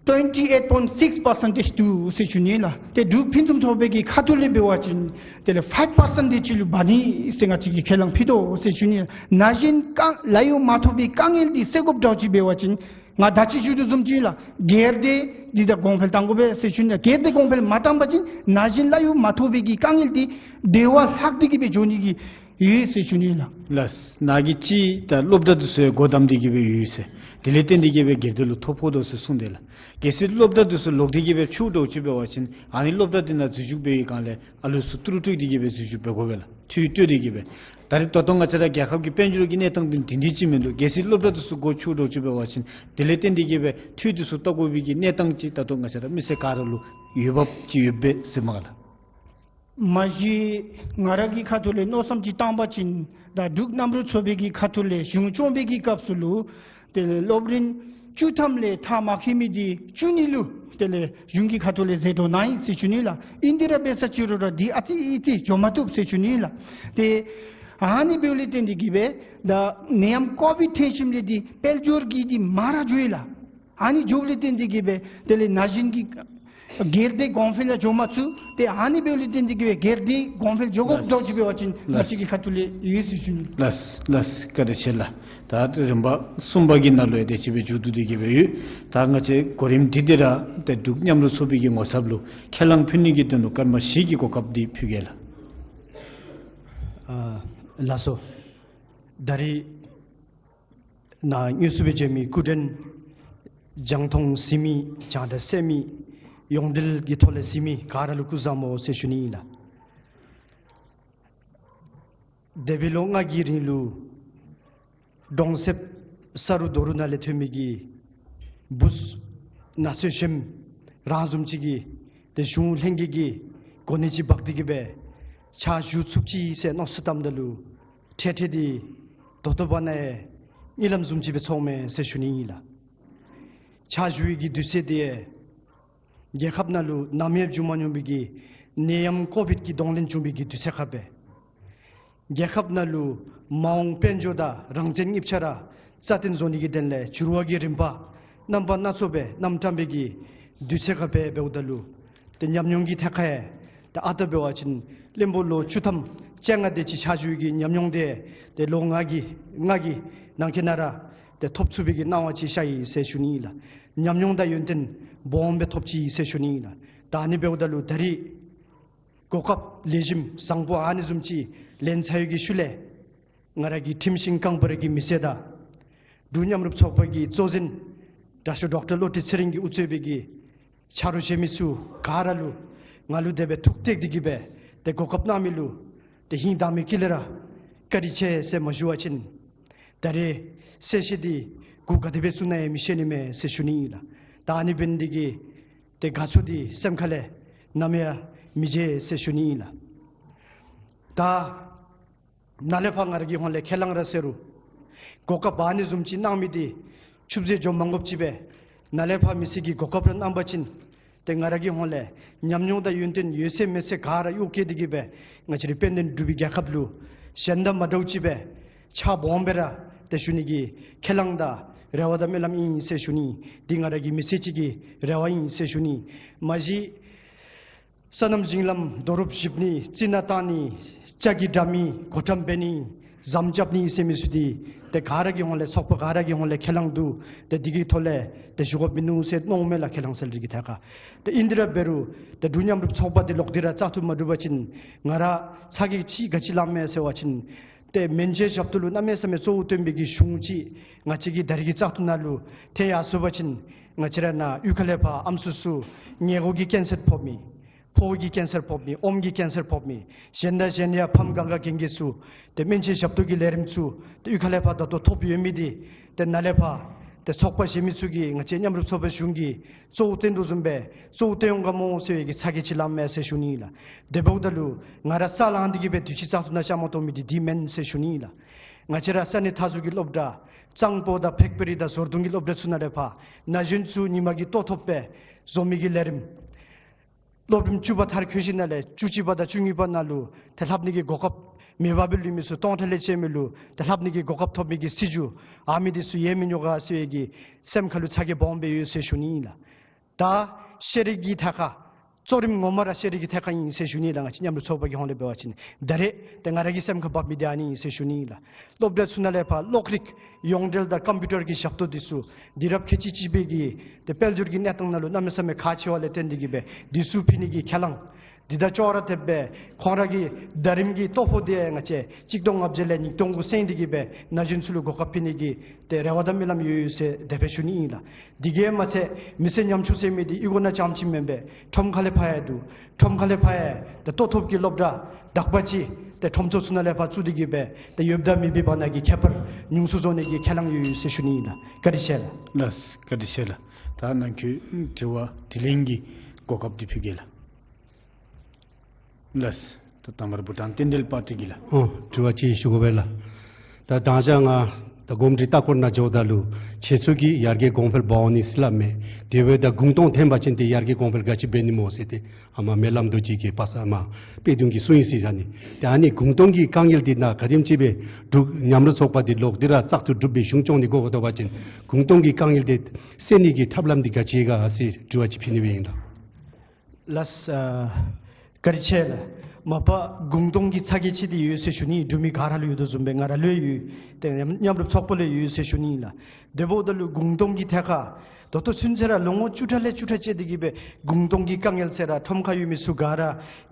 ཊུ་ཝེན་ཊི་ཨེཊ་པོའིནཊ་སིགསི་པར་སེནཊེཇ་འདུག་ཟེར་ཞུ་ནི་ལགས། ཏེ་འབྲུག་ཕུན་སུམ་ཚོགས་པའི་གི་ཁ་ཐུག་ལས་འབད་བ་ཅིན་དེ་ལས་ཕའིབ་པར་སེནཊ་དེ་ཅིག་ལུ་འབག་ནི་ཟེར་ང་བཅས་ཀྱིས་ཁས་བླངས་ཕུལ་དོ་ཟེར་ཞུ་ནི། ན་གཞོན་དཀའ་ལཱ་གཡོག་མ་ཐོབ་པའི་དཀའ་ངལ་འདི་སེལ་དགོཔ་འདྲཝ་ཅིག་འབད་བ་ཅིན་ང་ད་ཅི་ཞུ་དོ་བཟུམ་ཅིག་ལགས། སྒེར་སྡེ་འདི་ད་གོང་འཕེལ་བཏང་དགོ་པས་ཟེར་ཞུ་ནི། སྒེར་སྡེ་གོང་འཕེལ་མ་བཏང་པ་ཅིན་ན་གཞོན་ལཱ་གཡོག་མ་ཐོབ་པའི་གི་དཀའ་ངལ་འདི་དེ་བ་ལྷག་སྟེ་གི་སྦེ་འགྱོ་ནི་གི་ཡོད་ཟེར་ཞུ་ནི་ལགས། ལགས། ནཱ་གིས་ཅིག་ད་སློབ་གྲྭ་འདི་ཚུ་སྒོ་བསྡམས་ཏེ་གི་སྦེ་ཡོད་ཟེར། དེ་ལས་བརྟེན་ཏེ་གི་སྦེ་སྒེར་སྡེ་ལུ་ཐོ་ཕོག་དོ་ཟེར་གསུངས་དེས་ལགས། གལ་སྲིད་སློབ་གྲྭ་འདི་ཚུ་ལོག་སྟེ་གི་སྦེ་ཕྱུག་འདྲཝ་ཅིག་འབད་བ་ཅིན་ཨ་ནི་སློབ་གྲྭ་འདི་ནང་འཛུལ་ཞུགས་འབད་བའི་སྒང་ལས་ཨ་ལུ་ཚུ་ཏི་རུ་སྤྲོད་དེ་གི་སྦེ་འཛུལ་ཞུགས་འབད་དགོ་པས་ལགས། འཐུས་སྤྲོད་དེ་གི་སྦེ། ད་རེས་ད་ལྟོ་ང་བཅས་ར་རྒྱལ་ཁབ་ཀྱི་དཔལ་འབྱོར་གྱི་གནས་སྟངས་འདི་འདི་འདྲ་ཅིག་མིན་འདུག། གལ་སྲིད་སློབ་གྲྭ་འདི་ཚུ་སྒོ་ཕྱུག་འདྲཝ་ཅིག་འབད་བ་ཅིན་དེ་ལས་བརྟེན་ཏེ་གི་སྦེ་འཐུས་འདི་ཚུ་བལྟ་དགོ་པའི་གི་གནས་སྟངས་ཅིག་ད་ལྟོ་ང་བཅས་ར་མི་སེར་ག་ར་ལུ་ཡོདཔ་ཅིག་ཡོདཔ་སྦེ་ཟེར་མས་ལགས། མ་གཞི་ང་ར་གི་ཁ་ཐུག་ལས་མནོ་བསམ་ཅིག་བཏང་པ་ཅིན་ད་འབྲུག་གནམ་རུ་ཚོགས་པའི་གི་ཁ་ཐུག་ལས་གཞུང་སྐྱོང་པའི་གི་སྐབས་སུ་ལུ་དེ་ལས་སློབ་རིམ་བཅུ་ཐམ་ལས་མཐར་མ་འཁྱོལ་མི་འདི་བཅུ་གཉིས་ལུ་དེ་ལས་གཞུང་གི་ཁ་ཐུག་ལས་ཟད་འགྲོ་ནུག་ཟེར་ཞུ་ནི་ལགས། ཨིན་ཏེ་ར་འབད་ས་ཅིག་རུང་ར་འདི་ཨ་ཙི་ཨི་ཙི་འགྱོ་མ་བཏུབ་ཟེར་ཞུ་ནི་ལགས། ཏེ་ཨ་ནི་འབདཝ་ལས་བརྟེན་ཏེ་གིས་སྦེ་ད་ནད་ཡམས་ཀོ་བིཌ་ཐོན་ཞིནམ་ལས་འདི་དཔལ་འབྱོར་གྱི་འདི་མར་འགྱོ་ཡི་ལགས། ཨ་ནི་འགྱོཝ་ལས་བརྟེན་ཏེ་གིས་སྦེ་དེ་ལས་ན་གཞོན་གྱི་སྒེར་སྡེ་གོང་འཕེལ་ཡང་འགྱོ་མ་ཚུགས། ཏེ་ཨ་ནི་འབདཝ་ལས་བརྟེན་ཏེ་གིས་སྦེ་སྒེར་སྡེ་གོང་འཕེལ་འགྱོ་དགོཔ་འདྲཝ་ཅིག་འབད་བ་ཅིན་ང་བཅས་ཀྱི་ཁ་ཐུག་ལས་ཡོད་ཟེར་ཞུ་ནི། ལགས་ལགས། བཀའ་དྲིན་ཆེ་ལགས། ད་རིམ་པ་གསུམ་པ་གི་ནང་ལུ་ཡང་དེ་ཅིག་སྦེ་མཇུག་བསྡུ་སྟེ་གིས་སྦེ་ཡོད། ད་ང་བཅས་གོ་རིམ་སྒྲིག་སྟེ་ར་ཏེ་འབྲུག་མཉམ་རུབ་ཚོགས་པའི་གི་ངོ་ཚབ་ལུ་ཁས་བླངས་ཕུལ་ནི་གི་དོན་ལུ་སྐར་མ་བཞི་གི་གོ་སྐབས་འདི་ཕུལ་གེ་ལགས། ཨ་ལགས་སོ། ད་རིས་ནཱ་དངོས་སུ་སྦེ་བྱོན་མི་སྐུ་མགྲོན་རྒྱང་མཐོང་གཟིགས་མི་རྒྱང་བསྒྲགས་གསན་མི་ཡོངས་འབྲེལ་གྱི་ཐོག་ལས་གཟིགས་མི་ག་ར་ལུ་སྐུ་གཟུགས་བཟང་པོ་ཟེར་ཞུ་ནི་ཨིན་ལགས། འདས་པའི་ལོ་ལྔ་གི་རིང་ལུ་གྲོང་གསེབ་ས་རུ་རྡོ་རུ་ནང་ལས་ཐོན་མི་གི་བུཚ་ནང་གསོན་གཤིན་རང་བཟུམ་ཅིག་གིས་ཏེ་གཞུང་ལྷན་རྒྱས་ཀྱི་གོ་གནས་ཅིག་འབག་སྟེ་གིས་སྦེ་ཕྱག་ཞུ་ཚུགས་ཅི་ཟེར་མནོ་བསམ་བཏངམ་ད་ལུ་འཕྲལ་འཕྲལ་འདི་ད་ལྟོ་བར་ན་ཡང་གཉིད་ལམ་བཟུམ་ཅིག་སྦེ་ཚོརཝ་མས་ཟེར་ཞུ་ནི་ཨིན་ལགས། ཕྱག་ཞུ་བའི་གི་དུས་ཚོད་འདི་ཡང་རྒྱལ་ཁབ་ནང་ལུ་ནམ་ཡང་བྱུང་མ་མྱོང་བའི་གི་ནད་ཡམས་ཀོ་བིཌ་ཀྱི་གདོང་ལེན་བྱུང་བའི་གི་དུས་ཚོད་ཁར་སྦེ་རྒྱལ་ཁབ་ནང་ལུ་མ་འོངས་དཔལ་འབྱོར་དང་རང་བཙན་གཉིས་ཆ་ར་རྩ་བརྟན་བཟོ་ནི་གི་དོན་ལས་འགྱུར་བ་གི་རིམ་པ་རྣམ་པ་སྣ་ཚོགས་སྦེ་རྣམ་གྲངས་པའི་གི་དུས་ཚོད་ཁར་སྦེ་འབདཝ་ད་ལུ་ཏེ་ཉམས་མྱོང་གི་ཐད་ཁར་ཡང་ད་ཨ་རྟག་འབད་བ་ཅིན་བློན་པོ་ལོ་བཅུ་ཐམ་བཅོ་ལྔ་དེ་ཅིག་ཕྱག་ཞུ་བའི་གི་ཉམས་མྱོང་དེ་ཏེ་ལོ་ལྔ་གི་ལྔ་གི་ནང་འཁོད་ནང་ར་ཏེ་ཐོབ་ཚུགས་པའི་གི་གནང་བ་ཅིག་ཤར་ཡི་ཟེར་ཞུ་ནི་ཨིན་ལགས། ཉམས་མྱོང་དང་ཡོན་ཏན་སྦོམ་སྦེ་ཐོབ་ཅི་ཟེར་ཞུ་ནི་ཨིན་ལགས། ད་ཨ་ནི་འབདཝ་ད་ལུ་ད་རིས་གོ་སྐབས་ལེགས་ཤོམ་བཟང་པོ་ཨ་ནི་བཟུམ་ཅིག་ལེན་ཚར་ཡོད་པའི་ཤུལ་ལས་ང་ར་གི་ཁྲིམས་ཤིང་རྐང་པ་ར་གི་མི་སེར་དང་འབྲུག་མཉམ་རུབ་ཚོགས་པ་གི་གཙོ་འཛིན་དྲག་ཤོས་ཌོག་ཊར་བློ་གྲོས་ཚེ་རིང་གིས་དབུ་གཙོས་པའི་གི་ཆ་རོགས་གཞན་མི་ཚུ་ག་ར་ལུ་ང་ལུ་དེ་སྦེ་ཐུགས་གཏད་དེ་གིས་སྦེ་ཏེ་གོ་སྐབས་གནང་མི་ལུ་ཏེ་ཧིང་དྭངས་མའི་དཀྱིལ་ལས་ར་བཀའ་དྲིན་ཆེ་ཟེར་མ་ཞུ་བ་ཅིན་ད་རིས་གསལ་བཤད་འདི་གུ་ག་དེ་སྦེ་ཚུ་ནང་ཡང་མི་ཤེས་ནི་མས་ཟེར་ཞུ་ནི་ཨིན་ལགས། ད་ཨ་ནི་འབད་ནི་འདི་གིས་ཏེ་དགའ་ཚོར་འདི་སེམས་ཁ་ལས་ནམ་ཡང་མི་བརྗེད་ཟེར་ཞུ་ནི་ཨིན་ལགས། ད་ནཱ་ལས་ཕར་ང་ར་གི་ཧོངས་ལས་ཁས་བླངས་ར་ཟེར་རུང་གོ་སྐབས་ཨ་ནི་བཟུམ་ཅིག་གནང་མི་འདི་ཆུད་ཟོས་འགྱོ་མ་དགོཔ་ཅིག་སྦེ་ནཱ་ལས་ཕར་མི་སེར་གྱིས་གོ་སྐབས་ར་གནང་པ་ཅིན་ཏེ་ང་ར་གི་ཧོངས་ལས་ཉམས་མྱོང་དང་ཡོན་ཏན་ཡོད་ཚད་མེད་ཚད་ག་ར་གཡོག་བཀོལ་ཏེ་གིས་སྦེ་ང་བཅས་རའི་དཔལ་ལྡན་འབྲུག་པའི་རྒྱལ་ཁབ་ལུ་གཞན་དང་མ་འདྲཝ་ཅིག་སྦེ་ཕྱག་སྦོམ་སྦེ་ར་ཏེ་ཞུ་ནི་གི་ཁས་བླངས་དང་རེ་བ་དང་སྨོན་ལམ་ཨིན་ཟེར་ཞུ་ནི། འདི་ང་ར་གི་མི་སེར་ཅིག་གི་རེ་བ་ཨིན་ཟེར་ཞུ་ནི། མ་གཞི་སོ་ནམ་ཞིང་ལམ་རྡོ་རུབ་བཞིབ་ནི་རྩི་ནག་བཏང་ནི་ལྕགས་ཀྱི་དྲ་མིག་གོ་ཊམ་འབད་ནི་ཟམ་རྐྱབ་ནི་ཟེར་མི་ཚུ་འདི་ཏེ་ག་ར་གི་ཧོངས་ལས་ཚོགས་པ་ག་ར་གི་ཧོངས་ལས་ཁས་བླངས་འདུག། ཏེ་འདི་གི་ཐོག་ལས་ཏེ་ཞུ་དགོཔ་མིན་ནུག་ཟེར་མནོཝ་མས་ལགས། ཁས་བླངས་སལ་རི་གི་ཐད་ཁར། ཏེ་ཨིན་དེ་ར་འབད་རུང་ཏེ་འབྲུག་མཉམ་རུབ་ཚོགས་པ་འདི་ལོག་སྟེ་ར་བཙག་འཐུ་མ་གྲུབ་པ་ཅིན་ང་ར་ཚ་གྱང་ཅིག་ག་ཅི་ལངམ་མས་ཟེར་བ་ཅིན་ཏེ་སྨན་བཅོས་ཞབས་ཏོག་ལུ་གནམ་མེད་ས་མེད་གཙོ་བོ་བཏོན་པའི་གི་གཞུང་ཅིག་ང་བཅས་ཀྱི་ད་རིས་ཀྱི་བཙག་འཐུ་ནང་ལུ་ཐོན་ཡར་སོང་པ་ཅིན་ང་བཅས་ར་ནཱ་གཡུས་ཁ་ལས་ཕར་ཨམ་སྲུ་ཚུ་མངལ་སྒོ་གི་ཀེན་སར་ཕོག་མི་ཕོཝ་གི་ཀེན་སར་ཕོག་མི་ཨོམ་གི་ཀེན་སར་ཕོག་མི་གཞན་དང་གཞན་ཡང་ཕམ་གང་ག་གན་རྐྱལ་ཚུ་ཏེ་སྨན་བཅོས་ཞབས་ཏོག་གི་ལས་རིམ་ཚུ་ཏེ་གཡུས་ཁ་ལས་ཕར་ད་ལྟོ་ཐོབ་ཡོད་མི་འདི་ཏེ་ནཱ་ལས་ཕར་ཏེ་ཚོགས་པ་གཞན་མི་ཚུ་གིས་ང་བཅས་མཉམ་རུབ་ཚོགས་པ་གཞུང་གིས་གཙོ་བོ་བཏོན་དོ་བཟུམ་སྦེ་གཙོ་བོ་བཏོན་འོང་ག་མོ་ཟེར་བའི་གི་ཚ་གྱང་ཅིག་ལངམ་མས་ཟེར་ཞུ་ནི་ཨིན་ལགས། དེ་འབདཝ་ད་ལུ་ང་ར་ས་ལང་འདི་གིས་སྦེ་དུས་ཅི་བཙག་འཐུ་ནང་བཅའ་མར་གཏོགས་མི་འདི་འདི་མེན་ཟེར་ཞུ་ནི་ཨིན་ལགས། ང་བཅས་ར་ས་གནས་མཐའ་ཟུར་གྱི་སློབ་གྲྭ་གཙང་པོ་དང་བྷེག་པེ་རི་དང་ཟོར་གདོང་གི་སློབ་གྲྭ་ཚུ་ནང་ལས་ཕར་ན་གཞོན་ཚུ་ཉི་མ་གི་ལྟོ་ཐོབ་སྦེ་བཟོ་མི་གི་ལས་རིམ་སློབ་རིམ་བཅུ་པ་མཐར་འཁྱོལ་ཞིནམ་ལས་བཅུ་གཅིག་པ་དང་བཅུ་གཉིས་པ་ནང་ལུ་ཏེ་ལྷབ་ནི་གི་གོ་སྐབས་མེད་པར་སྦེ་ལུས་མི་ཚུ་སྟོང་ཕྲག་ལས་བཅད་མི་ལུ་ཏེ་ལྷབ་ནི་གི་གོ་སྐབས་ཐོབ་མི་གི་སྲིད་བྱུས་ཨ་མི་འདི་ཚུ་ཡལ་མི་ཉོ་ག་ཟེར་བའི་གི་སེམས་ཁ་ལུ་ཚ་གྱང་སྦོམ་སྦེ་ཡོད་ཟེར་ཞུ་ནི་ཨིན་ལགས། ད་ཤེས་རིག་གི་ཐད་ཁར་གཙོ་རིམ་ངོ་མ་ར་ཤེས་རིག་གི་ཐད་ཁར་ཨིན་ཟེར་ཞུ་ནི་ལགས། ང་བཅས་མཉམ་རུབ་ཚོགས་པ་གི་ཧོངས་ལས་འབད་བ་ཅིན་ད་རེས་ཏེ་ང་ར་གི་སེམས་ཁར་འབབ་མི་འདི་ཨ་ནི་ཨིན་ཟེར་ཞུ་ནི་ཨིན་ལགས། སློབ་གྲྭ་ཚུ་ནང་ལས་ཕར་གློག་རིག་ཡོངས་འབྲེལ་དང་ཀམ་པིའུ་ཊར་གྱི་ཞབས་ཏོག་འདི་ཚུ་དུས་རབས་ཁལ་གཅིག་གཅིག་པའི་གི་ཏེ་དཔལ་འབྱོར་གྱི་གནས་སྟངས་ནང་ལུ་གནམ་མེད་ས་མེད་ཁག་ཆེ་བ་ལས་བརྟེན་ཏེ་གིས་སྦེ་འདི་ཚུ་ཕུལ་ནི་གི་ཁས་བླངས་འདི་དང་ཅོག་ར་འཐདཔ་སྦེ་ཁོང་ར་གི་ཟླ་རིམ་གྱི་ལྟོ་ཕོགས་འདི་ཡང་ང་བཅས་གཅིག་སྟོང་ལྔ་བརྒྱ་ལས་ཉིས་སྟོང་གུ་སེང་སྟེ་གིས་སྦེ་ན་གཞོན་ཚུ་ལུ་གོ་སྐབས་ཕུལ་ནི་གི་ཏེ་རེ་བ་དང་སྨོན་ལམ་ཡོད་ཡོད་ཟེར་དེ་སྦེ་ཞུ་ནི་ཨིན་ལགས། འདི་གིས་མ་ཚད་མི་སེར་ཉམ་ཆུང་ཟེར་མི་འདི་གཡུས་སྒོ་ནང་རྐྱངམ་ཅིག་མེན་པར་ཁྲོམ་ཁ་ལས་ཕར་ཡང་འདུག། ཁྲོམ་ཁ་ལས་ཕར་ཡང་ཏེ་ལྟོ་ཐོབ་ཀྱི་སློབ་གྲྭ་དག་པ་ཅིག་ཏེ་ཁྲོམ་ཚོགས་ཚུ་ནང་ལས་ཕར་བཙུགས་ཏེ་གིས་སྦེ་ཏེ་ཡོདཔ་དང་མེདཔ་བར་ན་གི་ཁྱད་པར་ཉུང་སུ་བཟོ་ནི་གི་ཁས་བླངས་ཡོད་ཡོད་ཟེར་ཞུ་ནི་ཨིན་ལགས། བཀའ་དྲིན་ཆེ་ལགས། ལགས་བཀའ་དྲིན་ཆེ་ལགས། ད་ནང་འཁོད་དྲི་བ་དྲིས་ལན་གྱི་གོ་སྐབས་འདི་ཕུལ་གེ་ལགས། ལགས། ད་དང་པ་ར་བྷུ་ཊཱན་བསྟན་འགྲོའི་པར་ཊི་གི་ལགས། ཨོ་དྲི་བ་ཅིག་ཞུ་དགོ་པས་ལགས། ད་དང་ཞག་ང་ད་གོམས་འདྲིས་ལྟ་སྐོར་ནང་འགྱོཝ་ད་ལུ་ཁྱེད་ཚུ་གིས་ཡར་རྒྱས་གོང་འཕེལ་འབག་འོང་ནི་ཟེར་སླབ་མས། དེ་འབདཝ་ད་གུང་སྟོང་ཐོན་པ་ཅིན་ཏེ་ཡར་རྒྱས་གོང་འཕེལ་ག་ཅི་འབད་ནི་སྨོ་ཟེར་ཏེ་ཨ་མ་སྨོན་ལམ་རྡོ་རྗེ་གིས་པ་ས་མ་དཔལ་ལྡན་གྱིས་གསུངས་ཡི་ཟེར་ཨ་ནི། ཏེ་ཨ་ནི་གུང་སྟོང་གི་དཀའ་ངལ་འདི་ནང་ག་དེམ་ཅིག་སྦེ་འབྲུག་མཉམ་རུབ་ཚོགས་པ་འདི་ལོག་སྟེ་ར་བཙག་འཐུ་གྲུབ་སྦེ་གཞུང་སྐྱོང་ནི་དགོཔ་འདུག་པ་ཅིན་གུང་སྟོང་གི་དཀའ་ངལ་འདི་སེལ་ནི་གི་ཐབས་ལམ་འདི་ག་ཅི་ཡོད་ག་ཟེར་དྲི་བ་ཅིག་ཕུལ་ནི་སྦེ་ཨིན་ལགས། ལགས། ཨ་བཀའ་དྲིན་ཆེ་ལགས། མ་པ་གུང་སྟོང་གི་ཚ་གྱང་ཅིག་འདི་ཡོད་ཟེར་ཞུ་ནི། འབྲུག་མི་ག་ར་ལུ་ཡོད་དོ་བཟུམ་སྦེ་ང་ར་ལུ་ཡང་ཡོད། ཏེ་མཉམ་མཉམ་རུབ་ཚོགས་པ་ལུ་ཡང་ཡོད་ཟེར་ཞུ་ནི་ལགས། དེ་འབདཝ་ད་ལུ་གུང་སྟོང་གི་ཐད་ཁར་ད་ལྟོ་ཚུན་ཚོད་ར་ལོ་ངོ་བཅུ་ཕྲག་ལས་བཅུ་ཕྲག་ཅིག་འདི་གིས་སྦེ་གུང་སྟོང་གི་དཀའ་ངལ་ཟེར་ར་ཁྲོམ་ཁར་ཡོད་མི་ཚུ་ག་ར་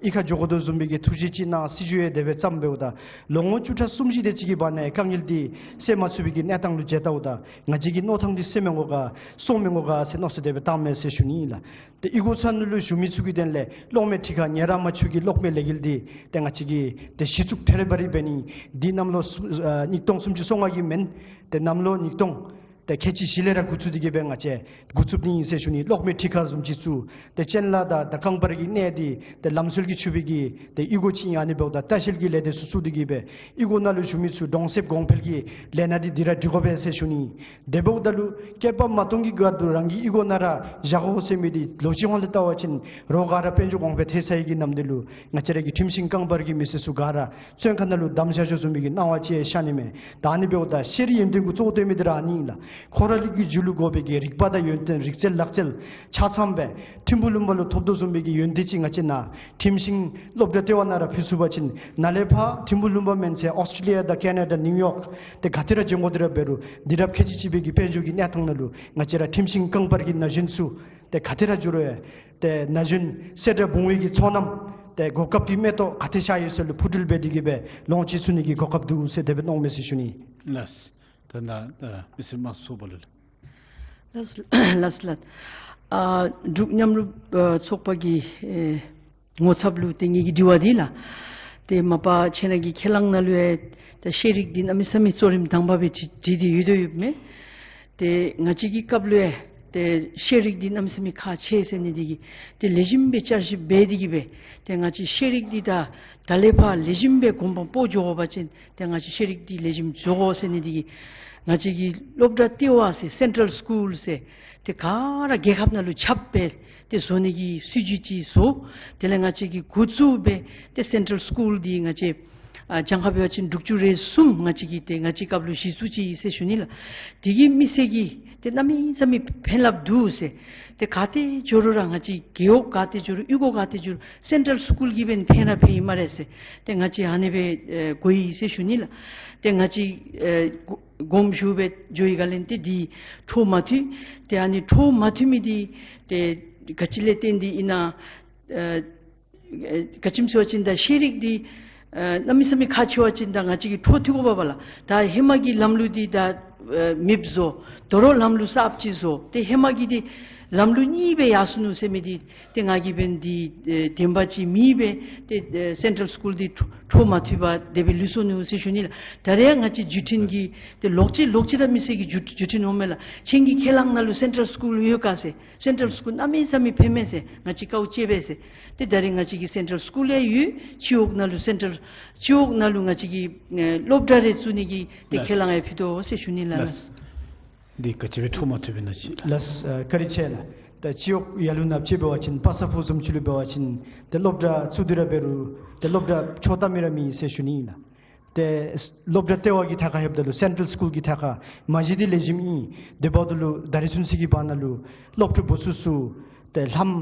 གཡུས་ཁར་འགྱོ་དགོ་དོ་བཟུམ་སྦེ་གི་ཐུགས་བཞེད་ཅིག་གནང་སྲིད་བྱུས་ཡང་དེ་སྦེ་བརྩམས་འབདཝ་ད་ལོ་ངོ་བཅུ་ཕྲག་གསུམ་བཞི་དེ་ཅིག་གི་བར་ན་དཀའ་ངལ་འདི་སེལ་མ་ཚུགས་པའི་གི་གནས་སྟངས་ལུ་མཇལཝ་ད་ང་བཅས་ཀྱི་མནོ་ཐངས་འདི་སེལ་མི་འོང་ག་སོར་མི་འོང་ག་ཟེར་མནོ་བསམ་དེ་སྦེ་བཏངམ་མས་ཟེར་ཞུ་ནི་ལགས། ཏེ་གཡུས་སྒོ་ཚུ་ནང་ལུ་བཞུགས་མི་ཚུ་གི་དོན་ལས་གློག་མེ་ཁྲི་ཁར་ཉེ་རང་མ་ཆུ་གི་གློག་མེ་ལས་འགུལ་འདི་ཏེ་ང་བཅས་ཀྱིས་ཏེ་གཞི་བཙུགས་ཐད་རི་བ་རི་འབད་ནི་འདི་གནམ་ལོ་སུ་ཨ་ཉིས་སྟོང་སུམ་ཅུ་སོ་ལྔ་གི་མེན། ཏེ་གནམ་ལོ་ཉིས་སྟོང་ཏེ་ཁལ་གཅིག་བཞི་ལས་ར་འགོ་བཙུགས་ཏེ་གིས་སྦེ་ང་བཅས་འགོ་བཙུགས་ནི་ཨིན་ཟེར་ཞུ་ནི། གློག་མེ་ཁྲི་ཁར་བཟུམ་ཅིག་བཙུགས། ཏེ་ཅན་ལ་དང་ད་རྐང་པ་ར་གི་གནས་འདི་ཏེ་ལམ་སྲོལ་གྱི་ཆུ་བེད་ཀྱི་ཏེ་གཡུས་སྒོ་ཅིག་ཨིན། ཨ་ནི་འབདཝ་ད་ལྟ་བཤལ་གྱི་ལས་སྡེ་ཚུ་བཙུགས་ཏེ་གིས་སྦེ་གཡུས་སྒོ་ནང་ལུ་བཞུགས་མི་ཚུ་གྲོང་གསེབ་གོང་འཕེལ་གྱི་ལས་སྣ་འདི་འདི་ར་སྒྲིག་དགོ་པས་ཟེར་ཞུ་ནི། དེ་འབདཝ་ད་ལུ་བསྐལ་པ་མ་སྟོང་གི་བར་དུ་རང་གི་གཡུས་སྒོ་ནང་ར་བཞག་དགོ་ཟེར་མི་འདི་ལོ་གཅིག་ཧོང་ལས་བལྟ་བ་ཅིན་རོགས་ག་ར་དཔལ་འབྱོར་གོང་འཕེལ་ཐལ་ཚར་ཡི་གི་ནམ་དུས་ལུ་ང་བཅས་ར་གི་ཁྲིམས་ཤིང་རྐང་པ་ར་གི་མི་སེར་ཚུ་ག་ར་བཙོན་ཁང་ནང་ལུ་བསྡམས་བཞག་བཞགཔ་བཟུམ་མའི་གི་སྣང་བ་ཅིག་ཤར་ནི་མས། ད་ཨ་ནི་འབདཝ་ད་ཤེས་རིག་ཡོན་ཏན་གྱི་གཙོ་བོ་སྟོན་མི་འདི་ར་ཨ་ནི་ཨིན་ལགས། ཁོང་ར་ལུ་གི་རྒྱུད་ལུ་དགོ་པའི་གི་རིག་པ་དང་ཡོན་ཏན་རིག་རྩལ་ལག་རྩལ་ཆ་ཚང་སྦེ་ཐིམ་ཕུ་ལུང་པ་ལུ་ཐོབ་དོ་བཟུམ་མའི་གི་ཡོན་ཏན་ཅིག་ང་བཅས་ནཱ་ཁྲིམས་ཤིང་སློབ་གྲྭ་ལྟེ་བ་ནང་ར་ཕུལ་ཚུགས་པ་ཅིན་ནཱ་ལས་ཕར་ཐིམ་ཕུ་ལུང་པ་མེན་ཚེ་ཨོསི་ཊེ་ལི་ཡ་དང་ཀེ་ན་ཌ་ནིའུ་ཡོག་ཏེ་ག་ཏེ་ར་འགྱོ་དགོ་དེ་ར་འབད་རུང་འདི་ར་ཁལ་གཅིག་གཅིག་པའི་གི་དཔལ་འབྱོར་གྱི་གནས་སྟངས་ནང་ལུ་ང་བཅས་ར་ཁྲིམས་ཤིང་རྐང་པ་ར་གི་ན་གཞོན་ཚུ་ཏེ་ག་ཏེ་ར་འགྱོ་རུང་ཡང་ཏེ་ན་གཞོན་གསལ་བསྒྲགས་འབུམ་པའི་གི་ཚོགས་རྣམས་ཏེ་གོ་སྐབས་འདི་མེ་ཏོག་ག་ཏེ་ཤར་ཡོད་ས་ལུ་འཕུར་འགྲུལ་འབད་དེ་གིས་སྦེ་ལོངས་སྤྱོད་ཚུགས་ནི་གི་གོ་སྐབས་འདུག་ཟེར་དེ་སྦེ་མནོཝ་མས་ཟེར་ཞུ་ནི། ལགས། ད་ནཱ་ཨ་མི་སེར་དམངས་གཙོ་ཚོགས་པ་ལུ་ལགས། ལགས་ལགས། ཨ་འབྲུག་མཉམ་རུབ་ཨ་ཚོགས་པ་གི་ཨེ་ངོ་ཚབ་ལུ་ཏེ་ངེ་གི་དྲི་བ་འདི་ལགས། ཏེ་མ་པ་ཁྱེད་ར་གི་ཁས་བླངས་ནང་ལུ་ཡང་ཏེ་ཤེས་རིག་འདི་གནམ་མེད་ས་མེད་གཙོ་རིམ་དང་པ་སྦེ་བྲིས་བྲིས་ཏེ་ཡོད་དོ་ཡོདཔ་མས། ཏེ་ང་བཅས་ཀྱི་སྐབས་ལུ་ཡང་ཏེ་ཤེས་རིག་འདི་གནམ་མེད་ས་མེད་ཁག་ཆེ་ཟེར་ནི་འདི་གིས་ཏེ་ལེགས་ཤོམ་སྦེ་བསྐྱར་ཞིབ་འབད་དེ་གིས་སྦེ་ཏེ་ང་བཅས་ཤེས་རིག་འདི་ད་ད་ལས་ཕར་ལེགས་ཤོམ་སྦེ་གོང་འཕེལ་འགྱོ་དགོ་པ་ཅིན་ཏེ་ང་བཅས་ཤེས་རིག་འདི་ལེགས་ཤོམ་བཟོ་དགོ་ཟེར་ནི་འདི་གིས་ང་བཅས་ཀྱི་སློབ་གྲྭ་ལྟེ་བ་ཟེར་སེན་ཊྲལ་སི་ཀུལ་ཟེར་ཏེ་ག་ར་རྒྱལ་ཁབ་ནང་ལུ་ཁྱབ་སྦེ་ཏེ་བཟོ་ནི་གི་སྲིད་བྱུས་ཅིག་བཟོ། དེ་ལས་ང་བཅས་ཀྱིས་འགོ་བཙུགས་སྦེ་ཏེ་སེན་ཊྲལ་སི་ཀུལ་འདི་ང་བཅས་ཨ་གྱངས་ཁ་འབད་བ་ཅིན་དྲུག་ཅུ་རེ་གསུམ་ང་བཅས་ཀྱིས་ཏེ་ང་བཅས་སྐབས་ལུ་གཞི་བཙུགས་ཅི་ཟེར་ཞུ་ནི་ལགས། དེ་གིས་མི་སེར་གྱིས་ཏེ་གནམ་མེད་ས་མེད་ཕན་རླབས་འདུག་ཟེར། ཏེ་ག་ཏེ་འགྱོ་རུང་ར་ང་བཅས་རྒེད་འོག་ག་ཏེ་འགྱོ་རུང་གཡུས་སྒོ་ག་ཏེ་འགྱོ་རུང་སེན་ཊྲལ་སི་ཀུལ་གྱིས་འབདན་ཕན་ར་ཕན་ཡི་སྨ་རེ་ཟེར། ཏེ་ང་བཅས་ཨ་ནི་སྦེ་ཨེ་གོ་ཡི་ཟེར་ཞུ་ནི་ལགས། ཏེ་ང་བཅས་ཨེ་གོ་དགོངསམ་ཞུ་སྦེ་འགྱོ་ཡི་ག་ལས་ཏེ་འདི་འཕྲོ་མ་མཐུད། ཏེ་ཨ་ནི་འཕྲོ་མ་མཐུད་མི་འདི་ཏེ་ག་ཅི་ལས་བརྟེན་ཏེ་ཨིན་ན། ཨེ་ཨེ་ག་ཅི་སྨོ་ཟེར་བ་ཅིན་ད་ཤེས་རིག་འདི་ཨེ་གནམ་མེད་ས་མེད་ཁག་ཆེ་བ་ཅིན་ད་ང་བཅས་ཀྱིས་འཕྲོ་མཐུད་དགོ་པས་ལགས། ད་ཧེ་མ་གི་ལམ་ལུགས་འདི་ད་ཨེ་མེདཔ་བཟོ། དོ་རུང་ལམ་ལུགས་གསརཔ་ཅིག་བཟོ། ཏེ་ཧེ་མ་གི་འདི་ལམ་ལུགས་གཉིས་སྦེ་ཡར་སོ་ནུག་ཟེར་མི་འདི་ཏེ་ང་གིས་འབདན་འདི་ཨེ་བདེན་པ་ཅིག་མེད་པས། ཏེ་ཨེ་སེན་ཊྲལ་སི་ཀུལ་འདི་འཕྲོ་འཕྲོ་མ་མཐུད་པར་དེ་སྦེ་ལུས་སོ་ནུག་ཟེར་ཞུ་ནི་ལགས། ད་རེས་ང་བཅས་བརྒྱུད་འཕྲིན་གྱི་ཏེ་ལོག་ཅི་ལོག་ཅི་ར་མི་སེར་གྱི་བརྒྱུད་བརྒྱུད་འཕྲིན་འོང་མས་ལགས། ཁྱེད་ཀྱི་ཁས་བླངས་ནང་ལུ་སེན་ཊྲལ་སི་ཀུལ་ཡོད་ག་ཟེར། སེན་ཊྲལ་སི་ཀུལ་གནམ་མེད་ས་མེད་ཕན་མས་ཟེར་ང་བཅས་དཀའཝ་སྤྱད་པས་ཟེར། ཏེ་ད་རེས་ང་བཅས་ཀྱི་སེན་ཊྲལ་སི་ཀུལ་ཡང་ཡོད། སྤྱི་འོག་ནང་ལུ་སེན་ཊྲལ་སྤྱི་འོག་ནང་ལུ་ང་བཅས་ཀྱི་ཨེ་སློབ་གྲྭ་རེ་བཙུགས་ནི་གི་ཏེ་ལགས། ཁས་བླངས་ཡང་ཕུལ་དོ་ཟེར་ཞུ་ནི་ལགས། ལགས། འདི་ག་ཅི་སྦེ་འཕྲོ་མ་མཐུད་པས་ན་ཅིག་ལགས། ལགས། ཨ་བཀའ་དྲིན་ཆེ་ལགས། ད་སྤྱི་འོག་ཡར་ལུང་ནང་ཅིག་འབད་བ་ཅིན་པ་ས་ཕུག་བཟུམ་ཅིག་ལུ་འབད་བ་ཅིན་ཏེ་སློབ་གྲྭ་བཙུགས་ཏེ་ར་འབད་རུང་ཏེ་སློབ་གྲྭ་ཆོག་བཏང་མི་ར་མེད་ཟེར་ཞུ་ནི་ཨིན་ལགས། ཏེ་སློབ་གྲྭ་ལྟེ་བ་གི་ཐད་ཁར་ལྷོདཔ་ད་ལུ་སེན་ཊྲལ་སི་ཀུལ་གྱི་ཐད་ཁར་མ་གཞི་འདི་ལེགས་ཤོམ་ཨིན། དེ་འབདཝ་ད་ལུ་ད་རེས་ཚུན་ཚོད་ཀྱི་བར་ན་ལུ་སློབ་ཕྲུག་འབུ་ཚུགས་ཚུགས་ཏེ་ལྷམ་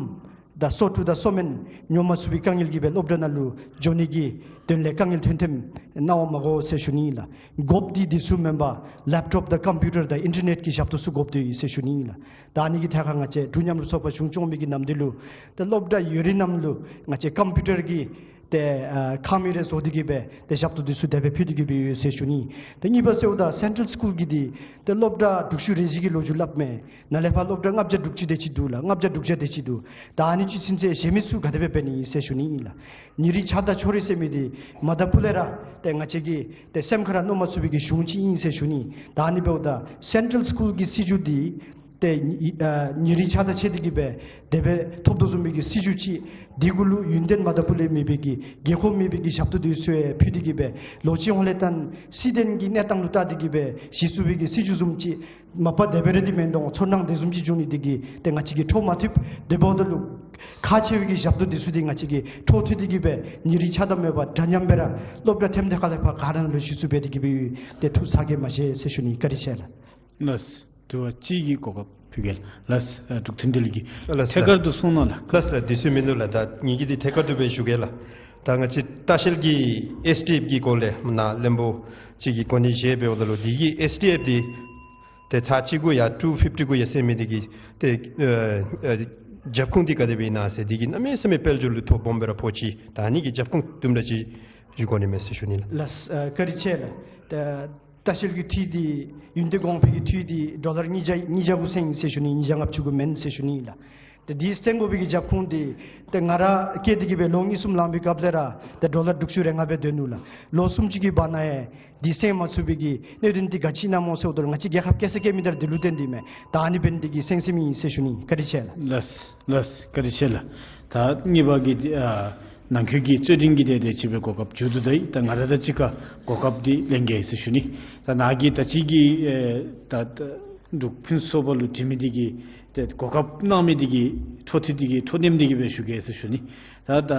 དང་སོ་ཕྲུག་དང་སོ་སྨན་ཉོ་མ་ཚུགས་པའི་དཀའ་ངལ་གྱིས་སྦེ་སློབ་གྲྭ་ནང་ལུ་འགྱོ་ནི་གི་དོན་ལས་དཀའ་ངལ་ཐོན་ཐོནམ་སྣང་བ་མ་དགོ་ཟེར་ཞུ་ནི་ཨིན་ལགས། དགོཔ་འདི་འདི་ཚུ་མེན་པར་ལེཔ་ཊོབ་དང་ཀམ་པིའུ་ཊར་དང་ཨིན་ཊར་ནེཊ་ཀྱི་ཞབས་ཏོག་ཚུ་དགོཔ་འདུག་ཟེར་ཞུ་ནི་ཨིན་ལགས། ད་ཨ་ནི་གི་ཐད་ཁར་ང་བཅས་འབྲུག་མཉམ་རུབ་ཚོགས་པ་གཞུང་སྐྱོང་མི་གི་ནམ་དུས་ལུ་ཏེ་སློབ་གྲྭ་ཡོད་རིགས་རྣམས་ལུ་ང་བཅས་ཀམ་པིའུ་ཊར་གྱི་ཏེ་ཨ་ཁང་མིག་རེ་བཟོ་སྟེ་གིས་སྦེ་ཏེ་ཞབས་ཏོག་འདི་ཚུ་དེ་སྦེ་ཕུལ་ཏེ་གིས་སྦེ་ཡོད་ཟེར་ཞུ་ནི། ཏེ་གཉིས་པ་ཟེརཝ་ད་སེན་ཊྲལ་སི་ཀུལ་གྱི་འདི་ཏེ་སློབ་གྲྭ་དྲུག་ཅུ་རེ་བཞི་གི་ལོ་རྒྱུས་སླབ་མས། ནཱ་ལས་ཕར་སློབ་གྲྭ་ལྔ་བརྒྱ་དྲུག་ཅུ་དེ་ཅིག་འདུག་ལགས། ལྔ་བརྒྱ་དྲུག་བརྒྱ་དེ་ཅིག་འདུག། ད་ཨ་ནི་ཅིག་ཚུན་ཚོད་གཞན་མི་ཚུ་ག་དེ་སྦེ་འབད་ནི་ཨིན་ཟེར་ཞུ་ནི་ཨིན་ལགས། ཉིན་རེའི་ཆང་དང་ཕྱོགས་རིས་ཟེར་མི་འདི་མ་དང་ཕུ་ལས་ར་ཏེ་ང་བཅས་ཀྱིས་ཏེ་སེམས་ཁར་ར་མནོ་མ་ཚུགས་པའི་གི་གཞུང་ཅིག་ཨིན་ཟེར་ཞུ་ནི། ད་ཨ་ནི་འབདཝ་ད་སེན་ཊྲལ་སི་ཀུལ་གྱི་སྲིད་བྱུས་འདི་ ཏེ་ཨ་ཉེ་རིང་ཆ་དང་ཕྱད་དེ་གི་སྦེ་དེ་སྦེ་ཐོབ་དོ་བཟུམ་མའི་གི་སྲིད་བྱུས་ཅིག་འདི་གུ་ལུ་ཡུན་བརྟན་མ་དང་ཕུ་ལས་མེད་པའི་གི་རྒས་འཁོགས་མེད་པའི་གི་ཞབས་ཏོག་འདི་ཚུ་ཡང་ཕུལ་ཏེ་གི་སྦེ་ལོ་གཅིག་ཧོང་ལས་བརྟེན་སྲིད་དོན་གྱི་གནས་སྟངས་ལུ་བལྟ་སྟེ་གི་སྦེ་གཞི་བཙུགས་པའི་གི་སྲིད་བྱུས་བཟུམ་ཅིག་མ་པ་དེ་སྦེ་ར་འདི་མེན་དོ། ཚོར་སྣང་དེ་བཟུམ་ཅིག་བྱུང་ནི་འདི་གིས་ཏེ་ང་བཅས་ཀྱིས་འཕྲོ་མ་མཐུད། དེ་འབདཝ་ད་ལུ་ཁག་ཆེ་བའི་གི་ཞབས་ཏོག་འདི་ཚུ་འདི་ང་བཅས་ཀྱིས་འཕྲོ་མཐུད་དེ་གི་སྦེ་ཉེ་རིང་ཆ་དང་མེད་པར་འདྲ་མཉམ་སྦེ་ར་སློབ་གྲྭ་ཐེམ་ཐེ་ཁ་ལས་ཕར་ག་ར་ནང་ལུ་གཞི་བཙུགས་འབད་དེ་གི་སྦེ་ཡོད། ཏེ་ཐུགས་ཚ་གྱང་མ་བཞེས་ཟེར་ཞུ་ནི། བཀའ་དྲིན་ཆེ་ལགས། ལགས། དྲི་བ་གཅིག་གི་གོ་སྐབས་ཕུལ་གེ་ལགས། ལགས་ཨ་འབྲུག་མཐུན་འབྲེལ་གྱི། ལགས་ལགས། ཐད་ཀར་དུ་གསུང་གནང་ལགས། ལགས་ལགས། དུས་ཚོད་མིན་འདུག་ལགས། ད་ངེ་གི་འདི་ཐད་ཀར་དུ་སྦེ་ཞུ་གེ་ལགས། ད་ང་བཅས་ལྟ་བཤལ་གྱི་ཨེསི་ཌི་ཨེཕ་གི་སྐོར་ལས་ནཱ་བློན་པོ་ཅིག་གིས་གོ་གནས་བཞེས་འབདཝ་ད་ལུ་འདི་གི་ཨེསི་ཌི་ཨེཕ་འདི་ཏེ་ཚར་གཅིག་གུ་ཡར་ཊུ་ཕིཕ་ཊི་གུ་ཡར་སེང་མི་འདི་གི་ཏེ་ཨ་ཨ་རྒྱབ་ཁུངས་འདི་ག་དེ་སྦེ་ཨིན་ན་ཟེར་འདི་གི་གནམ་མེད་ས་མེད་དཔལ་འབྱོར་ལུ་ཐོ་སྦོམ་སྦེ་ར་ཕོག་ཅི། ད་ཨ་ནི་གི་རྒྱབ་ཁུངས་དུམ་གྲ་ཅིག་ཞུ་དགོ་ནི་མས་ཟེར་ཞུ་ནི་ལགས། ལགས་ཨ་བཀའ་དྲིན་ཆེ་ལགས། ད་ལྟ་བཤལ་གྱི་འཐུས་འདི་ཡུན་བརྟན་གོང་འཕེལ་གྱི་འཐུས་འདི་ཌོ་ལར་ཉིས་བརྒྱ་ཉིས་བརྒྱ་གུ་སེང་ཡི་ཟེར་ཞུ་ནི། ཉིས་བརྒྱ་ལྔ་བཅུ་གུ་མེན་ཟེར་ཞུ་ནི་ལགས། ཏེ་འདི་སེང་དགོ་པའི་གི་རྒྱབ་ཁུངས་འདི་ཏེ་ང་ར་སྐྱེས་ཏེ་གི་སྦེ་ལོ་གཉིས་གསུམ་ལང་པའི་སྐབས་ལས་ར་ཏེ་ཌོ་ལར་དྲུག་ཅུ་རེ་ལྔ་སྦེ་སྡོད་ནུག་ལགས། ལོ་གསུམ་ཅིག་གི་བར་ན་ཡང་འདི་སེང་མ་ཚུགས་པའི་གི་གནད་དོན་འདི་ག་ཅི་ཨིན་ན་སྨོ་ཟེརཝ་ད་ལུ་ང་བཅས་རྒྱལ་ཁབ་སྐྱེ་ས་སྐྱེ་མི་དར་འདི་ལུ་བརྟེན་ཏེ་མས། ད་ཨ་ནི་འབད་ནི་འདི་གིས་སེང་སེང་མི་ཨིན་ཟེར་ཞུ་ནི། བཀའ་དྲིན་ཆེ་ལགས། ལགས་ལགས། བཀའ་དྲིན་ཆེ་ལགས། ད་གཉིས་པ་གི་ཨ་ནང་འཁོད་ཀྱི་རྩོད་འགྲན་གྱི་དེ་དེ་ཅིག་སྦེ་གོ་སྐབས་མཇུག་བསྡུ་ད་ཡི། ད་ང་ར་དང་གཅིག་ཁར་གོ་སྐབས་འདི་ལེན་གེ་ཟེར་ཞུ་ནི། ད་ནཱ་གིས་ད་ཅི་གི་ཨེ་ད་ད་འབྲུག་ཕུན་སུམ་ཚོགས་པ་ལུ་འདྲི་མི་འདི་གིས་ཏེ་གོ་སྐབས་གནང་མི་འདི་གིས་འཕྲོ་མཐུད་འདི་གིས་འཕྲོ་འདེམས་འདི་གིས་སྦེ་ཞུ་གེ་ཟེར་ཞུ་ནི། ད་ད་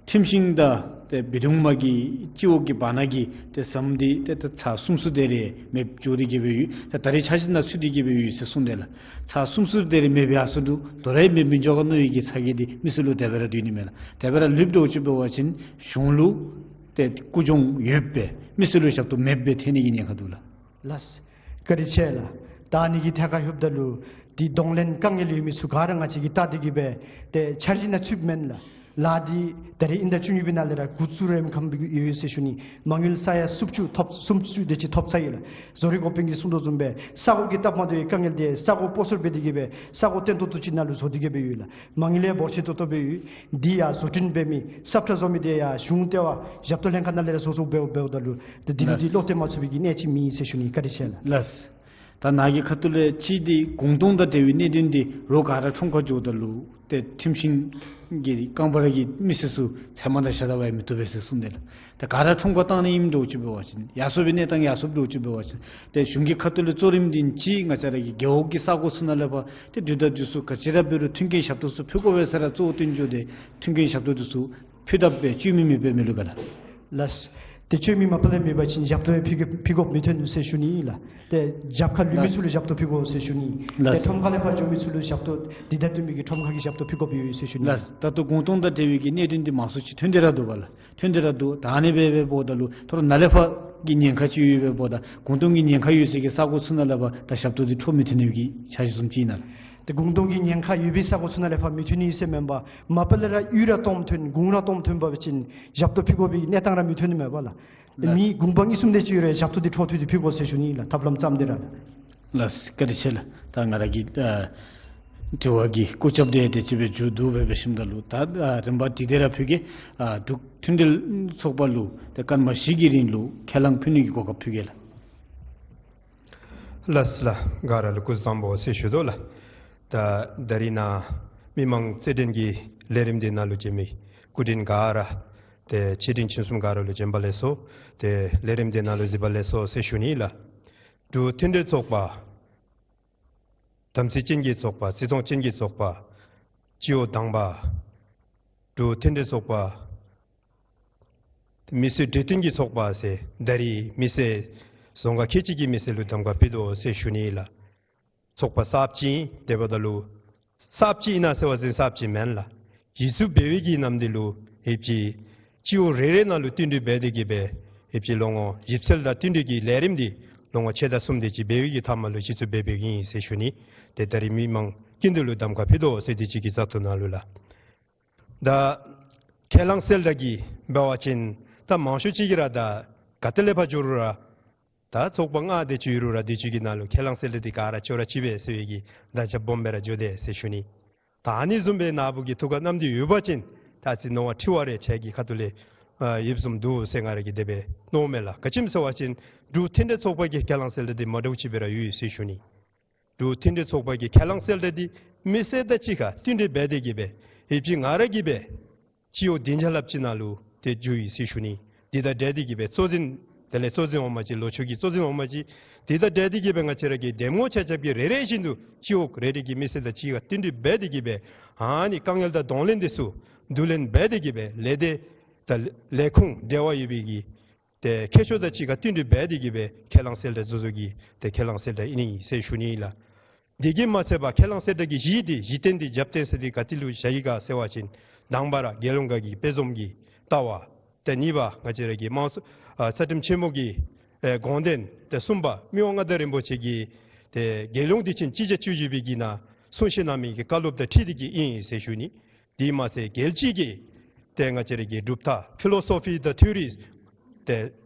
ཁྲིམས་ཤིང་དང་ཏེ་བི་དུང་མ་གི་སྤྱི་འོག་གི་བར་ན་གི་ཏེ་ཟམ་འདི་ཏེ་ད་ཚར་གསུམ་གསུམ་དེ་རེ་མེདཔ་འགྱོ་སྟེ་གི་སྦེ་ཡོད། ད་ད་རེས་འཆར་གཞི་ནང་ཚུད་དེ་གི་སྦེ་ཡོད་ཟེར་གསུངས་དེས་ལགས། ཚར་གསུམ་གསུམ་དེ་རེ་མེདཔ་ཡར་སོང་འདུག། དོ་རུང་ཡང་མེདཔ་མི་འགྱོ་ག་མནོ་བའི་གི་ཚ་གྱང་འདི་མི་སེར་ལུ་དེ་སྦེ་ར་སྡོད་ནི་མས་ལགས། དེ་སྦེ་ར་ལུསཔ་འགྱོ་ཅི་འབད་བ་ཅིན་གཞུང་ལུ་ཏེ་ཀུན་སྦྱོང་ཡོདཔ་སྦེ་མི་སེར་ལུ་ཞབས་ཏོག་མེདཔ་སྦེ་ཐལ་ནི་གི་ཉེན་ཁ་འདུག་ལགས། ལགས། བཀའ་དྲིན་ཆེ་ལགས། ད་ཨ་ནི་གི་ཐད་ཁར་ལྷོདཔ་ད་ལུ་འདི་གདོང་ལེན་དཀའ་ངལ་ཡོད་མི་ཚུ་ག་ར་ང་བཅས་ཀྱིས་བལྟ་སྟེ་གི་སྦེ་ཏེ་འཆར་གཞི་ནང་ཚུདཔ་མེན་ལགས། ལཱ་འདི་ད་རེས་དབྱིན་ཟླ་བཅུ་གཉིས་པའི་ནང་ལས་ར་འགོ་བཙུགས་རནམ་ཁམས་ཡོད་ཟེར་ཞུ་ནི། མ་དངུལ་ས་ཡ་སུམ་ཅུ་ཐོབ་སུམ་ཅུ་དེ་ཅིག་ཐོབ་ཚར་ཡི་ལགས། བཟོ་རིག་འགོ་དཔོན་གྱིས་གསུངས་དོ་བཟུམ་སྦེ་ས་གོ་གི་སྟབས་མ་བདེ་བའི་དཀའ་ངལ་འདི་ས་གོ་སྤོ་སོར་འབད་དེ་གི་སྦེ་ས་གོ་བརྟན་ཏོག་ཏོ་ཅིག་ནང་ལུ་བཟོ་སྟེ་གི་སྦེ་ཡོད་ལགས། མ་དངུལ་ཡང་འབོར་ཆེ་ཏོག་ཏོ་སྦེ་ཡོད། འདི་ཡང་བཟོ་སྐྲུན་འབད་མི་སབ་ཁྲ་བཟོ་མི་འདི་ཡང་གཞུང་ལྟེ་བ་ཞབས་ཏོག་ལྷན་ཁག་ནང་ལས་ར་བཟོ་བཟོཝ་འབདཝ་འབདཝ་ད་ལུ་ཏེ་འདི་ལུ་འདི་བློ་གཏད་མ་ཚུགས་པའི་གི་གནད་ཅིག་མེད་ཟེར་ཞུ་ནི། བཀའ་དྲིན་ཆེ་ལགས། ལགས། ད་ནཱ་གི་ཁ་ཐུག་ལས་ཅིག་འདི་གུང་སྟོང་དང་འབྲེལ་བའི་གནད་དོན་འདི་རོགས་ག་ར་ཁྲོམ་ཁར་འགྱོཝ་ད་ལུ་ཏེ་ཁྲིམས་ཤིང་གི་རྐང་པ་ར་གི་མི་སེར་ཚུ་ཚལ་མ་དང་ཤ་དང་འབག་མི་བཏུབ་པས་ཟེར་གསུངས་དེས་ལགས། ད་ག་ར་ཁྲོམ་ཁར་བཏང་ནི་ཨིནམ་འདྲཝ་ཅིག་འབད་བ་ཅིན་ཡར་སོང་བའི་གནས་སྟངས་ཡར་སོངམ་འདྲཝ་ཅིག་འབད་བ་ཅིན་ཏེ་གཞུང་གི་ཁ་ཐུག་ལས་གཙོ་རིམ་འདི་ཅིག་ང་བཅས་ར་གི་རྒེད་འོག་གི་ས་གོ་ཚུ་ནང་ལས་ཕར་ཏེ་དུས་དང་དུས་སུ་ག་ཅི་ར་འབད་རུང་མཐུན་རྐྱེན་ཞབས་ཏོག་ཚུ་ཕུལ་དགོ་པས་ཟེར་ར་གཙོ་བོ་བཏོན་འགྱོ་སྟེ་མཐུན་རྐྱེན་ཞབས་ཏོག་འདི་ཚུ་ཕུལ་དཔ་སྦེ་སྤྱོད་མི་མེདཔ་སྦེ་མི་ལུས་ག་ལགས། ལགས། ཏེ་སྤྱོད་མི་མ་པ་ལས་མེད་པ་ཅིན་ཞབས་ཏོག་ཡང་ཕུལ་ཕུལ་དགོཔ་མི་ཐོན་ཟེར་ཞུ་ནི་ལགས། ཏེ་རྒྱབ་ཁར་ལུས་མི་ཚུ་ལུ་ཞབས་ཏོག་ཕུལ་དགོ་ཟེར་ཞུ་ནི། ལགས། ཏེ་ཁྲོམ་ཁ་ལས་ཕར་འགྱོ་མི་ཚུ་ལུ་ཞབས་ཏོག་འདི་དང་བསྟུན་མི་གི་ཁྲོམ་ཁ་གི་ཞབས་ཏོག་ཕུལ་དགོཔ་ཡོད་ཟེར་ཞུ་ནི། ལགས། ད་ལྟོ་གུང་སྟོང་དང་འབྲེལ་བའི་གི་གནད་དོན་འདི་མང་སུ་ཅིག་ཐོན་ཏེ་ར་འདུག་པ་ལགས། ཐོན་ཏེ་ར་འདུག། ད་ཨ་ནི་སྦེ་འབདཝ་ད་ལུ་ད་རུང་ནཱ་ལས་ཕར་གི་ཉེན་ཁ་ཅིག་ཡོདཔ་འབདཝ་ད་གུང་སྟོང་གི་ཉེན་ཁ་ཡོད་སའི་གི་ས་གོ་ཚུ་ནང་ལས་ཕར་ད་ཞབས་ཏོག་འདི་འཕྲོ་མི་མཐུད་ནི་གི་འཆར་གཞི་བཟུམ་ཅིག་ཨིན་ན་ལགས། ཏེ་གུང་སྟོང་གི་ཉེན་ཁ་ཡོད་པའི་ས་གོ་ཚུ་ནང་ལས་ཕར་མི་མཐུད་ནི་ཟེར་མེན་པར་མ་པ་ལས་ར་གཡུས་ར་སྟོངམ་ཐོན་གུང་ར་སྟོངམ་ཐོན་པ་ཅིན་ཞབས་ཏོག་ཕུལ་དགོ་པའི་གནས་སྟངས་ར་མི་ཐོན་ནི་མས་པ་ལགས། ལགས། མི་གུང་པ་གཉིས་གསུམ་དེ་ཅིག་ཡོད་རུང་ཞབས་ཏོག་འདི་འཕྲོ་མཐུད་དེ་ཕུལ་དགོ་ཟེར་ཞུ་ནི་ལགས། ཐབས་ལམ་བརྩམས་ཏེ་ར་ལགས། ལགས། བཀའ་དྲིན་ཆེ་ལགས། ད་ང་ར་གི་ཨ་དྲི་བ་གི་སྐོར་རྐྱབ་དེ་དེ་ཅིག་སྦེ་མཇུག་བསྡུ་སྦེ་འབད་ཞིནམ་ད་ལུ་ད་ཨ་རིམ་པ་འདི་དེ་ར་ཕུལ་གེ། ཨ་འབྲུག་མཐུན་འབྲེལ་ཚོགས་པ་ལུ་ཏེ་སྐར་མ་བཞི་གི་རིང་ལུ་ཁས་བླངས་ཕུལ་ནི་གི་གོ་སྐབས་ཕུལ་གེ་ལགས། ལགས་ལགས། ག་ར་ལུ་སྐུ་གཟུགས་བཟང་པོ་ཟེར་ཞུ་དོ་ལགས། ད་ད་རིས་ནཱ་མི་མང་རྩོད་འགྲན་གྱི་ལས་རིམ་འདི་ནང་ལུ་བྱོན་མི་སྐུ་མགྲོན་ག་ར་ཏེ་ཆེ་འབྲིང་ཆུང་གསུམ་ག་ར་ལུ་བྱོན་པ་ལེགས་སོ། ཏེ་ལས་རིམ་འདི་ནང་ལུ་གཟིགས་པ་ལེགས་སོ་ཟེར་ཞུ་ནི་ལགས། འབྲུག་མཐུན་འབྲེལ་ཚོགས་པ་དམ་ཚིག་ཅན་གྱི་ཚོགས་པ་བརྩི་མཐོང་ཅན་གྱི་ཚོགས་པ་སྤྱི་འོག་དང་པ་འབྲུག་མཐུན་འབྲེལ་ཚོགས་པ་མི་སེར་འབྲེལ་མཐུན་གྱི་ཚོགས་པ་ཟེར་ད་རིས་མི་སེར་རྫོང་ཁག་ཁལ་གཅིག་གི་མི་སེར་ལུ་གདམ་ཁ་ཕུལ་དོ་ཟེར་ཞུ་ནི་ལགས། ཚོགས་པ་གསརཔ་ཅིག་ཨིན། དེ་འབདཝ་ད་ལུ་གསརཔ་ཅིག་ཨིན་ན་ཟེར་བ་ཅིན་གསརཔ་ཅིག་མེན་ལགས། གཞི་བཙུགས་འབད་བའི་གི་ནམ་འདི་ལུ་ཨེབ་ཅིག་སྤྱི་འོག་རེ་རེ་ནང་ལུ་བསྟུན་གྲོས་འབད་དེ་གི་སྦེ་ཨེབ་ཅིག་ལོ་ངོ་ཞིབ་འཚོལ་དང་བསྟུན་གྲོས་ཀྱི་ལས་རིམ་འདི་ལོ་ངོ་ཕྱེད་དང་གསུམ་དེ་ཅིག་འབད་བའི་གི་མཐའ་མ་ལུ་གཞི་བཙུགས་འབད་འབདཝ་ཨིན་ཟེར་ཞུ་ནི། ཏེ་ད་རིས་མི་མང་ཀུན་འདི་ལུ་གདམ་ཁ་ཕུལ་དོ་ཟེར་དེ་ཅིག་གི་བཙག་འཐུ་ནང་ལུ་ལགས། ད་ཁས་བླངས་གསལ་བསྒྲགས་ཀྱི་འབད་བ་ཅིན་ད་མང་ཤོས་ཅིག་གིས་ར་ད་ག་ཏེ་ལས་ཕར་འགྱོ་རུང་ར་ད་ཚོགས་པ་ལྔ་དེ་ཅིག་ཡོད་རུང་ར་དེ་ཅིག་གི་ནང་ལུ་ཁས་བླངས་གསལ་བསྒྲགས་འདི་ག་ར་ཅོག་ར་གཅིག་པས་ཟེར་བའི་གི་ད་ཆ་སྦོམ་སྦེ་ར་འགྱོ་དེས་ཟེར་ཞུ་ནི། ད་ཨ་ནི་བཟུམ་སྦེ་ནཱ་བུ་གི་ཐུགས་ཁར་རྣམ་འགྱུར་ཡོད་པ་ཅིན་ད་ཅི་མནོ་བ་དྲི་བ་རེ་ཁྱེད་ཀྱི་ཁ་ཐུག་ལས་ཨ་ཡོདཔ་བཟུམ་འདུག་ཟེར་ང་ར་གིས་དེ་སྦེ་མནོཝ་མས་ལགས། ག་ཅི་སྨོ་ཟེར་བ་ཅིན་འབྲུག་མཐུན་འབྲེལ་ཚོགས་པ་གི་ཁས་བླངས་གསལ་བསྒྲགས་འདི་མ་འདྲཝ་ཅིག་སྦེ་ར་ཡོད་ཟེར་ཞུ་ནི། འབྲུག་མཐུན་སྒྲིལ་ཚོགས་པ་གི་ཁས་བླངས་གསལ་བསྒྲགས་འདི་མི་སེར་དང་གཅིག་ཁར་བསྟུན་གྲོས་འབད་དེ་གི་སྦེ་ཨེ་ཕྱི་ང་ར་གིས་སྦེ་སྤྱི་འོག་བདེ་འཇགས་རླབས་ཆེན་ནང་ལུ་ཏེ་འཛུལ་ཡི་ཟེར་ཞུ་ནི། འདི་དང་འབྲེལ་ཏེ་གི་སྦེ་གཙོ་འཛིན་དེ་ལས་གཙོ་འཛིན་འོག་མ་ཅིག་ལོ་ཆུ་གི་གཙོ་འཛིན་འོག་མ་ཅིག། འདི་དང་འབྲེལ་ཏེ་གི་སྦེ་ང་བཅས་ར་གི་འདེམས་ངོ་ཆ་ཁྱབ་ཀྱིས་རེ་རེ་བཞིན་དུ་སྤྱི་འོག་རེ་རེ་གི་མི་སེར་དང་གཅིག་ཁར་བསྟུན་གྲོས་འབད་དེ་གི་སྦེ་ཨ་ནི་དཀའ་ངལ་དང་གདོང་ལེན་འདི་ཚུ་བསྡུ་ལེན་འབད་དེ་གི་སྦེ་ལས་སྡེ་དང་ལས་ཁུངས་འབྲེལ་བ་ཡོད་པའི་གི་ཏེ་མཁས་མཆོག་དང་གཅིག་ཁར་བསྟུན་གྲོས་འབད་དེ་གི་སྦེ་ཁས་བླངས་གསལ་བསྒྲགས་བཟོ་བཟོཝ་གི་ཏེ་ཁས་བླངས་གསལ་བསྒྲགས་ཨིན་ནི་ཟེར་ཞུ་ནི་ལགས། དེ་གིས་མ་ཚད་པར་ཁས་བླངས་གསལ་བསྒྲགས་ཀྱི་གཞི་འདི་གཞི་རྟེན་འདི་རྒྱབ་རྟེན་ཟེར་འདི་ག་ཏེ་ལུ་བཞག་ཡི་ག་ཟེར་བ་ཅིན་དང་པ་ར་རྒྱལ་ཡོངས་ཁ་གི་དཔྱད་འཛོམས་ཀྱི་ལྟ་བ། ཏེ་གཉིས་པ་ང་བཅས་ར་གི་དམངས་གཙོ་ཨ་རྩ་ཁྲིམས་ཆེན་མོ་གི་ཨེ་དགོངས་དོན། ཏེ་གསུམ་པ་མི་དབང་མངའ་བདག་རིན་པོ་ཆེ་གིས་ཏེ་རྒྱལ་ཡོངས་དུས་ཆེན་སྤྱི་ཟླ་བཅུ་བཞི་པའི་གི་ནང་གསུང་བཤད་གནང་མི་གི་བཀའ་སློབ་དང་འཁྲིལ་ཏེ་གི་ཨིན་ཟེར་ཞུ་ནི། དེ་མ་ཚད་རྒྱལ་སྤྱི་གི་ཏེ་ང་བཅས་ར་གི་གྲུབ་མཐའ་ཕི་ལོ་སོ་ཕི་དང་ཐི་ཡོ་རིས་ཏེ་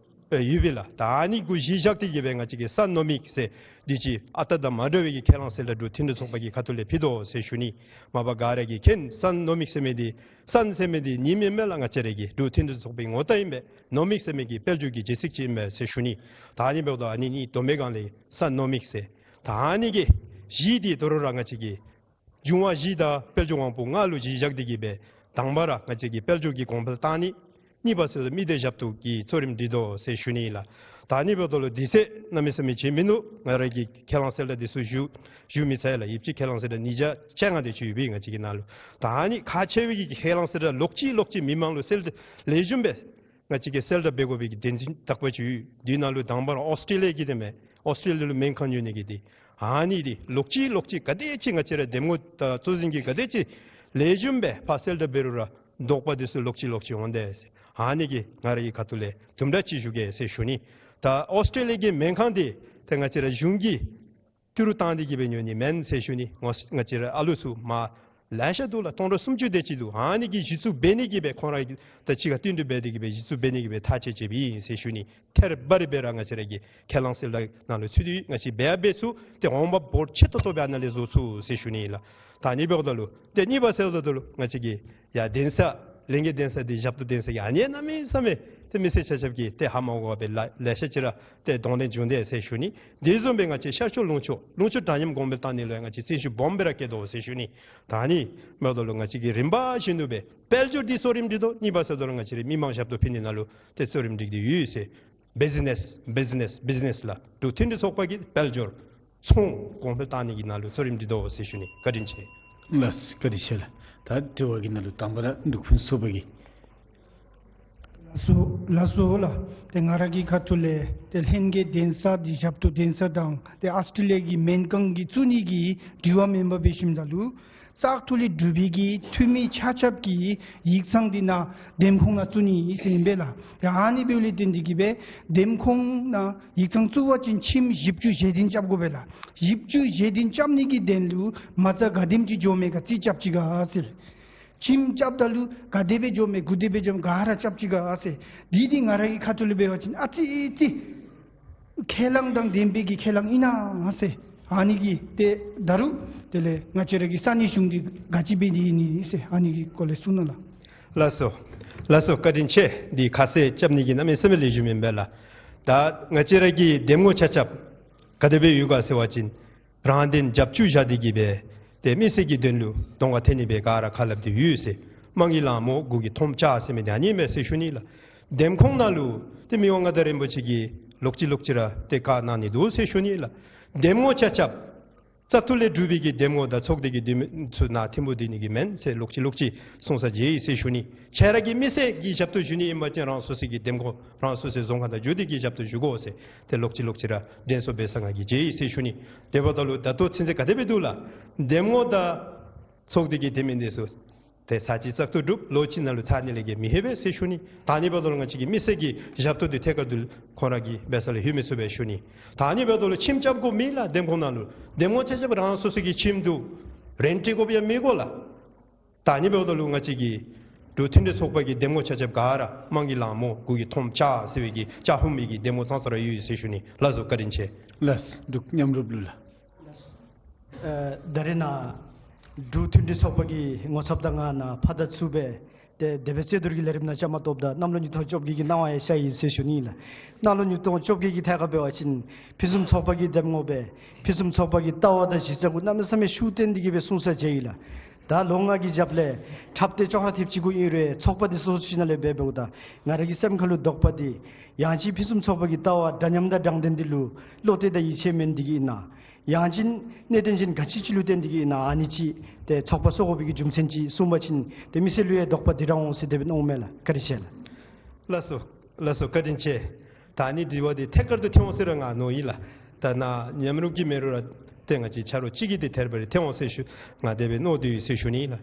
ཨེ་ཡོད་པས་ལགས། ད་ཨ་ནི་གུ་གཞི་བཞག་སྟེ་གི་སྦེ་ང་བཅས་ཀྱིས་སན་ནོ་མིག་ཟེར་འདི་ཅིག་ཨ་རྟག་དང་མ་འདྲ་བའི་གི་ཁས་བླངས་གསལ་བསྒྲགས་འབྲུག་མཐུན་སྒྲིལ་ཚོགས་པ་གི་ཁ་ཐུག་ལས་ཕུལ་དོ་ཟེར་ཞུ་ནི། མ་པ་ག་ར་གིས་མཁྱེན། སན་ནོ་མིག་ཟེར་མི་འདི་སན་ཟེར་མི་འདི་ཉིམ་ཨིན་མས་ལགས། ང་བཅས་ར་གི་འབྲུག་མཐུན་སྒྲིལ་ཚོགས་པའི་ངོ་རྟགས་ཨིན་པས། ནོ་མིག་ཟེར་མི་གི་དཔལ་འབྱོར་གྱི་རྗེས་གཟིགས་ཅིག་ཨིན་པས་ཟེར་ཞུ་ནི། ད་ཨ་ནི་འབདཝ་ད་ཨ་ནི་གཉིས་བསྡོམས་པའི་སྒང་ལས་སན་ནོ་མིག་ཟེར། ད་ཨ་ནི་གི་གཞི་འདི་དོ་རུང་ར་ང་བཅས་ཀྱིས་འབྱུང་བ་བཞི་དང་དཔལ་འབྱོར་དབང་པོ་ལྔ་ལུ་གཞི་བཞག་སྟེ་གི་སྦེ་དང་པ་ར་ང་བཅས་ཀྱིས་དཔལ་འབྱོར་གྱི་གོང་འཕེལ་བཏང་ནི། གཉིས་པ་ཟེར་མི་སྡེ་ཞབས་ཏོག་གི་གཙོ་རིམ་སྒྲིག་དོ་ཟེར་ཞུ་ནི་ལགས། ད་ཨ་ནི་འབདཝ་ད་ལུ་དུས་ཚོད་གནམ་མེད་ས་མེད་བྱིན་མི་ནུག། ང་ར་གིས་ཁས་བླངས་གསལ་བསྒྲགས་འདི་ཚུ་ཞུ་ཞུ་མི་ཚར་ལགས། ཡིད་ཆེས་ཁས་བླངས་གསལ་བསྒྲགས་ཉིས་བརྒྱ་བཅོ་ལྔ་དེ་ཅིག་ཡོད་པས་ང་བཅས་ཀྱི་ནང་ལུ། ད་ཨ་ནི་ཁག་ཆེ་བའི་གི་ཁས་བླངས་གསལ་བསྒྲགས་ལོག་ཅི་ལོག་ཅི་མི་མང་ལུ་གསལ་ལེགས་ཤོམ་སྦེ་ང་བཅས་ཀྱིས་གསལ་བསྒྲགས་འབད་དགོ་པའི་གི་དོན་ཚན་དག་པ་ཅིག་ཡོད། དེ་ནང་ལུ་དང་པ་ར་ཨོསི་ཊེ་ལི་ཡ་གི་དེ་མས། ཨོསི་ཊེ་ལི་ཡ་ལུ་སྨན་ཁང་ཉོ་ནི་གི་དེ། ཨ་ནི་འདི་ལོག་ཅི་ལོག་ཅི་ག་དེ་ཅིག་ང་བཅས་ར་འདེམས་ངོ་དང་གཙོ་འཛིན་གྱིས་ག་དེ་ཅིག་ལེགས་ཤོམ་སྦེ་ཕར་གསལ་བསྒྲགས་འབད་རུང་ར་དོགས་པ་འདི་ཚུ་ལོག་ཅི་ལོག་ཅི་འོང་དེས། ཨ་ནི་གིས་ང་ར་གི་ཁ་ཐུག་ལས་དུམ་གྲ་ཅིག་ཞུ་གེ་ཟེར་ཞུ་ནི། ད་ཨོསི་ཊེ་ལི་ཡ་གི་སྨན་ཁང་འདི་ཏེ་ང་བཅས་ར་གཞུང་གིས་ཏི་རུ་བཏང་སྟེ་གི་སྦེ་ཉོ་ནི་མེན་ཟེར་ཞུ་ནི། ང་ང་བཅས་ར་ཨ་ལུ་ཚུ་མ་ལེ་ཤ་འདུག་ལགས། སྟོང་ཕྲག་སུམ་ཅུ་དེ་ཅིག་འདུག། ཨ་ནི་གི་གཞི་བཙུགས་འབད་ནི་གི་སྦེ་ཁོང་ར་དང་གཅིག་ཁར་བསྟུན་གྲོས་འབད་དེ་གི་སྦེ་གཞི་བཙུགས་འབད་ནི་གི་སྦེ་ཐག་བཅད་བཅདཔ་ཨིན་ཟེར་ཞུ་ནི། ཐད་རི་བ་རི་སྦེ་ར་ང་བཅས་ར་གི་ཁས་བླངས་གསལ་བསྒྲགས་ནང་ལུ་ཚུད་དེ་ང་བཅས་འབད་ཡང་འབད་ཚུགས། ཏེ་འོང་འབབ་འབོར་ཆེ་ཏོག་ཏོ་སྦེ་ཨ་ནཱ་ལས་བཟོ་ཚུགས་ཟེར་ཞུ་ནི་ལགས། ད་ཨ་ནི་འབདཝ་ད་ལུ་ཏེ་གཉིས་པ་ཟེརཝ་ད་ལུ་ང་བཅས་ཀྱིས་ཡར་གདན་ས་ལས་འགུལ་གདན་ས་འདི་ཞབས་ཏོག་གདན་ས་གི་ཨ་ནི་གནམ་མེད་ས་མེད་ཏེ་མི་སེར་ཆ་ཁྱབ་ཀྱིས་ཏེ་ཧ་མ་གོ་བར་ལ་ལེ་ཤ་ཅིག་ར་ཏེ་གདོང་ལེན་བྱུང་དེས་ཟེར་ཞུ་ནི། དེ་བཟུམ་སྦེ་ང་བཅས་ཤར་ཕྱོགས་ལུང་ཕྱོགས་ལུང་ཕྱོགས་འདྲ་མཉམ་གོང་འཕེལ་བཏང་ནི་ལུ་ཡང་ང་བཅས་བརྩོན་ཤུགས་སྦོམ་སྦེ་ར་བསྐྱེད་དོ་ཟེར་ཞུ་ནི། ད་ཨ་ནི་འབདཝ་ད་ལུ་ང་བཅས་ཀྱིས་རིམ་པ་བཞིན་དུ་སྦེ་དཔལ་འབྱོར་འདི་གཙོ་རིམ་སྒྲིག་དོ། གཉིས་པ་ཟེརཝ་ད་ལུ་ང་བཅས་ར་མི་མང་ཞབས་ཏོག་ཕུལ་ནི་ནང་ལུ་ཏེ་གཙོ་རིམ་སྒྲིག་སྟེ་ཡོད་ཟེར། བིཛི་ནེས་བིཛི་ནེས་བིཛི་ནེས་ལགས། འབྲུག་མཐུན་སྒྲིལ་ཚོགས་པ་གིས་དཔལ་འབྱོར་ཚོང་གོང་འཕེལ་བཏང་ནི་གི་ནང་ལུ་གཙོ་རིམ་སྒྲིག་དོ་ཟེར་ཞུ་ནི། བཀའ་དྲིན་ཆེ། ལགས་སོ། བཀའ་དྲིན་ཆེ་ལགས། ད་དྲི་བ་གི་ནང་ལུ་དང་པ་ར་འབྲུག་མཐུན་སྒྲིལ་ཚོགས་པ་གི། ལགས་སོ་ལགས་སོ་ལགས། ཏེ་ང་ར་གི་ཁ་ཐུག་ལས་ཏེ་ལྷན་རྒྱས་གདན་ས་འདི་ཞབས་ཏོག་གདན་ས་དང་ཏེ་ཨོསི་ཊེ་ལི་ཡ་གི་སྨན་ཁང་གི་བཙུགས་ནི་གི་དྲི་བ་མེན་པར་འབད་ཞིནམ་ད་ལུ་བཙག་འཐུ་ལས་གྲུབ་པའི་གི་འཐུས་མི་ཆ་ཁྱབ་ཀྱི་ཡིག་ཚང་འདི་ནཱ་འདེམས་ཁོངས་ནང་བཙུགས་ནི་ཨིན་ཟེར་ཨིན་པས་ལགས། ཡ་ཨ་ནི་འབདཝ་ལས་བརྟེན་ཏེ་གི་སྦེ་འདེམས་ཁོངས་ནང་ཡིག་ཚང་བཙུགས་པ་ཅིན་ཁྱིམ་བཞི་བཅུ་ཞེ་བདུན་རྐྱབ་དགོ་པས་ལགས། བཞི་བཅུ་ཞེ་བདུན་རྐྱབ་ནི་གི་དོན་ལུ་མ་རྩ་ག་དེམ་ཅིག་འགྱོཝ་མས་ག་རྩིས་རྐྱབ་ཅི་ག་ཟེར། ཁྱིམ་རྐྱབ་ད་ལུ་ག་དེ་སྦེ་འགྱོཝ་མས་གུ་དེ་སྦེ་འགྱོཝ་མས་ག་ར་རྐྱབ་ཅི་ག་ཟེར། འདི་འདི་ང་ར་གི་ཁ་ཐུག་ལས་འབད་བ་ཅིན་ཨ་ཙི་ཙི་ཁས་བླངས་དང་ལྡན་པའི་གི་ཁས་བླངས་ཨིན་ན་ཟེར། ཨ་ནི་གི་ཏེ་ད་རུང་དེ་ལས་ང་བཅས་ར་གི་ས་གནས་གཞུང་འདི་ག་ཅི་འབད་ནི་ཨིན་ནི་ཟེར་ཨ་ནི་གི་སྐོར་ལས་གསུང་གནང་ལགས། ལགས་སོ། ལགས་སོ། བཀའ་དྲིན་ཆེ། འདི་ཁ་གསལ་རྐྱབ་ནི་གི་གནམ་མེད་ས་མེད་ལེགས་ཤོམ་ཨིན་པས་ལགས། ད་ང་བཅས་ར་གི་འདེམས་ངོ་ཆ་ཁྱབ་ག་དེ་སྦེ་ཡོད་ག་ཟེར་བ་ཅིན་རང་དོན་རྒྱབ་བཅུག་བཞག་སྟེ་གི་སྦེ་ཏེ་མི་སེར་གྱི་དོན་ལུ་གདོང་ཁར་འཐོན་ནི་སྦེ་ག་ར་ཁ་སླབ་སྟེ་ཡོད་ཟེར། དམངས་ཀྱི་ལངམོ་མགུ་གི་ཐོམ་ལྕག་ཟེར་མི་འདི་ཨ་ནི་མས་ཟེར་ཞུ་ནི་ལགས། འདེམས་ཁོངས་ནང་ལུ་ཏེ་མི་དབང་མངའ་བདག་རིན་པོ་ཆེ་གིས་ལོག་ཅི་ལོག་ཅི་ར་ཏེ་བཀའ་གནང་ནི་འདུག་ཟེར་ཞུ་ནི་ལགས། འདེམས་ངོ་ཆ་ཁྱབ་བཙག་འཐུ་ལས་གྲུབ་པའི་གི་འདེམས་ངོ་དང་ཚོགས་སྡེ་གི་འདེམས་ངོ་ཚུ་ནཱ་ཐིམ་ཕུག་སྡོད་ནི་གི་མེན་ཟེར་ལོག་ཅི་ལོག་ཅི་གསུང་ས་མཇལ་ཡི་ཟེར་ཞུ་ནི། ཁྱེད་ར་གི་མི་སེར་གྱིས་ཞབས་ཏོག་ཞུ་ནི་ཨིན་པ་ཅིན་རང་སོ་སོ་གི་འདེམས་ངོ་རང་སོ་སོའི་རྫོང་ཁག་ནང་འགྱོ་སྟེ་གི་ཞབས་ཏོག་ཞུ་དགོ་ཟེར་ཏེ་ལོག་ཅི་ལོག་ཅི་ར་དྲན་གསོ་འབད་ས་ང་གིས་མཇལ་ཡི་ཟེར་ཞུ་ནི། དེ་འབདཝ་ད་ལུ་ད་ལྟོ་ཚུན་ཚོད་ག་དེ་སྦེ་འདུག་ལགས། འདེམས་ངོ་དང་ཚོགས་སྡེ་གི་འདེམས་ངོ་འདི་ཚུ་ཏེ་ཚར་གཅིག་བཙག་འཐུ་གྲུབ་ལོ་གཅིག་ནང་ལུ་ཚར་ནི་ལས་ག་མི་ལྷོད་པས་ཟེར་ཞུ་ནི། ད་ཨ་ནི་འབདཝ་ད་ལུ་ང་བཅས་ཀྱི་མི་སེར་གྱི་ཞབས་ཏོག་འདི་ཐད་ཀར་དུ་ཁོང་ར་གིས་འབད་ས་ལུ་ལྷོད་མི་ཚུགས་པས་ཞུ་ནི། ད་ཨ་ནི་འབདཝ་ད་ལུ་ཁྱིམ་རྐྱབ་དགོཔ་མེད་ལགས། འདེམས་ཁོངས་ནང་ལུ་འདེམས་ངོ་ཆ་ཁྱབ་རང་སོ་སོ་གི་ཁྱིམ་འདུག། རེནཊ་སྤྲོད་དགོཔ་ཡང་མི་དགོ་ལགས། ད་ཨ་ནི་འབདཝ་ད་ལུ་ང་བཅས་ཀྱི་འབྲུག་མཐུན་སྒྲིལ་ཚོགས་པ་གི་འདེམས་ངོ་ཆ་ཁྱབ་ག་ར་དམངས་ཀྱི་ལངམོ་མགུ་གི་ཐོམ་ལྕག་ཟེར་བའི་གི་ལྕགས་ཧུམ་མི་གི་འདེམས་ངོ་ཙང་ཙ་ར་ཡོད་ཟེར་ཞུ་ནི། ལགས་སོ། བཀའ་དྲིན་ཆེ། ལགས་སོ། འབྲུག་མཉམ་རུབ་ལུ་ལགས། ཨེ་ད་རེས་ནཱ་འབྲུག་མཐུན་སྒྲིལ་ཚོགས་པ་གི་ངོ་ཚབ་དང་ང་ནཱ་ཕར་དང་ཚུར་སྦེ་ ཏེ་དེ་སྦེ་རྩོད་བསྡུར་གྱི་ལས་རིམ་ནང་བཅའ་མར་གཏོགསཔ་ད་གནམ་ལོ་ཉིས་སྟོང་བཅོ་བརྒྱད་ཀྱི་གནང་བ་ཡང་ཤར་ཡི་ཟེར་ཞུ་ནི་ཨིན་ལགས། གནམ་ལོ་ཉིས་སྟོང་བཅོ་བརྒྱད་ཀྱི་ཐད་ཁར་འབད་བ་ཅིན་ཕུན་སུམ་ཚོགས་པ་གི་འདེམས་ངོ་སྦེ་ཕུན་སུམ་ཚོགས་པ་གི་ལྟ་བ་དང་གཞི་རྩ་གུ་གནམ་མེད་ས་མེད་ཤུགས་བཏོན་ཏེ་གི་སྦེ་གསུང་ས་མཇལ་ཡི་ལགས། ད་ལོ་ལྔ་གི་རྒྱབ་ལས་འཁྲབ་སྟེ་ཅོག་ར་འཐདཔ་ཅིག་གུ་ཨིན་རུང་ཚོགས་པ་འདི་སོ་སོ་ཅིག་ནང་ལས་འབད་འབདཝ་ད་ང་ར་གི་སེམས་ཁ་ལུ་དོགས་པ་འདི་ཡང་ཅིན་ཕུན་སུམ་ཚོགས་པ་གི་ལྟ་བ་འདྲ་མཉམ་དང་དྲང་བདེན་འདི་ལུ་བློ་གཏད་དང་ཡིད་ཆེས་མེད་ནི་འདི་གིས་ཨིན་ན། ཡང་ཅིན་གནད་དོན་གཞན་ག་ཅི་ཅིག་ལུ་བརྟེན་ཏེ་གི་ཨིན་ན། ཨ་ནི་ཅིག་ཏེ་ཚོགས་པ་སོར་དགོ་པའི་གི་རྒྱུ་མཚན་ཅིག་གསུངས་པ་ཅིན་ཏེ་མི་སེར་ལུ་ཡང་དོགས་པ་འདི་ར་འོང་ཟེར་དེ་སྦེ་མནོཝ་མས་ལགས། བཀའ་དྲིན་ཆེ་ལགས། ལགས་སོ། ལགས་སོ། བཀའ་དྲིན་ཆེ། ད་ཨ་ནི་དྲི་བ་འདི་ཐད་ཀར་དུ་ཐོན་འོང་ཟེར་ར་ང་མནོ་ཡི་ལགས། ད་ནཱ་མཉམ་རུབ་ཀྱི་མེད་རུང་ར་ཏེ་ང་བཅས་ཆ་རོགས་ཅིག་གིས་འདི་ཐད་རི་བ་རི་ཐོན་འོང་ཟེར་ཞུ། ང་དེ་སྦེ་མནོ་སྡོད་ཡི་ཟེར་ཞུ་ནི་ལགས།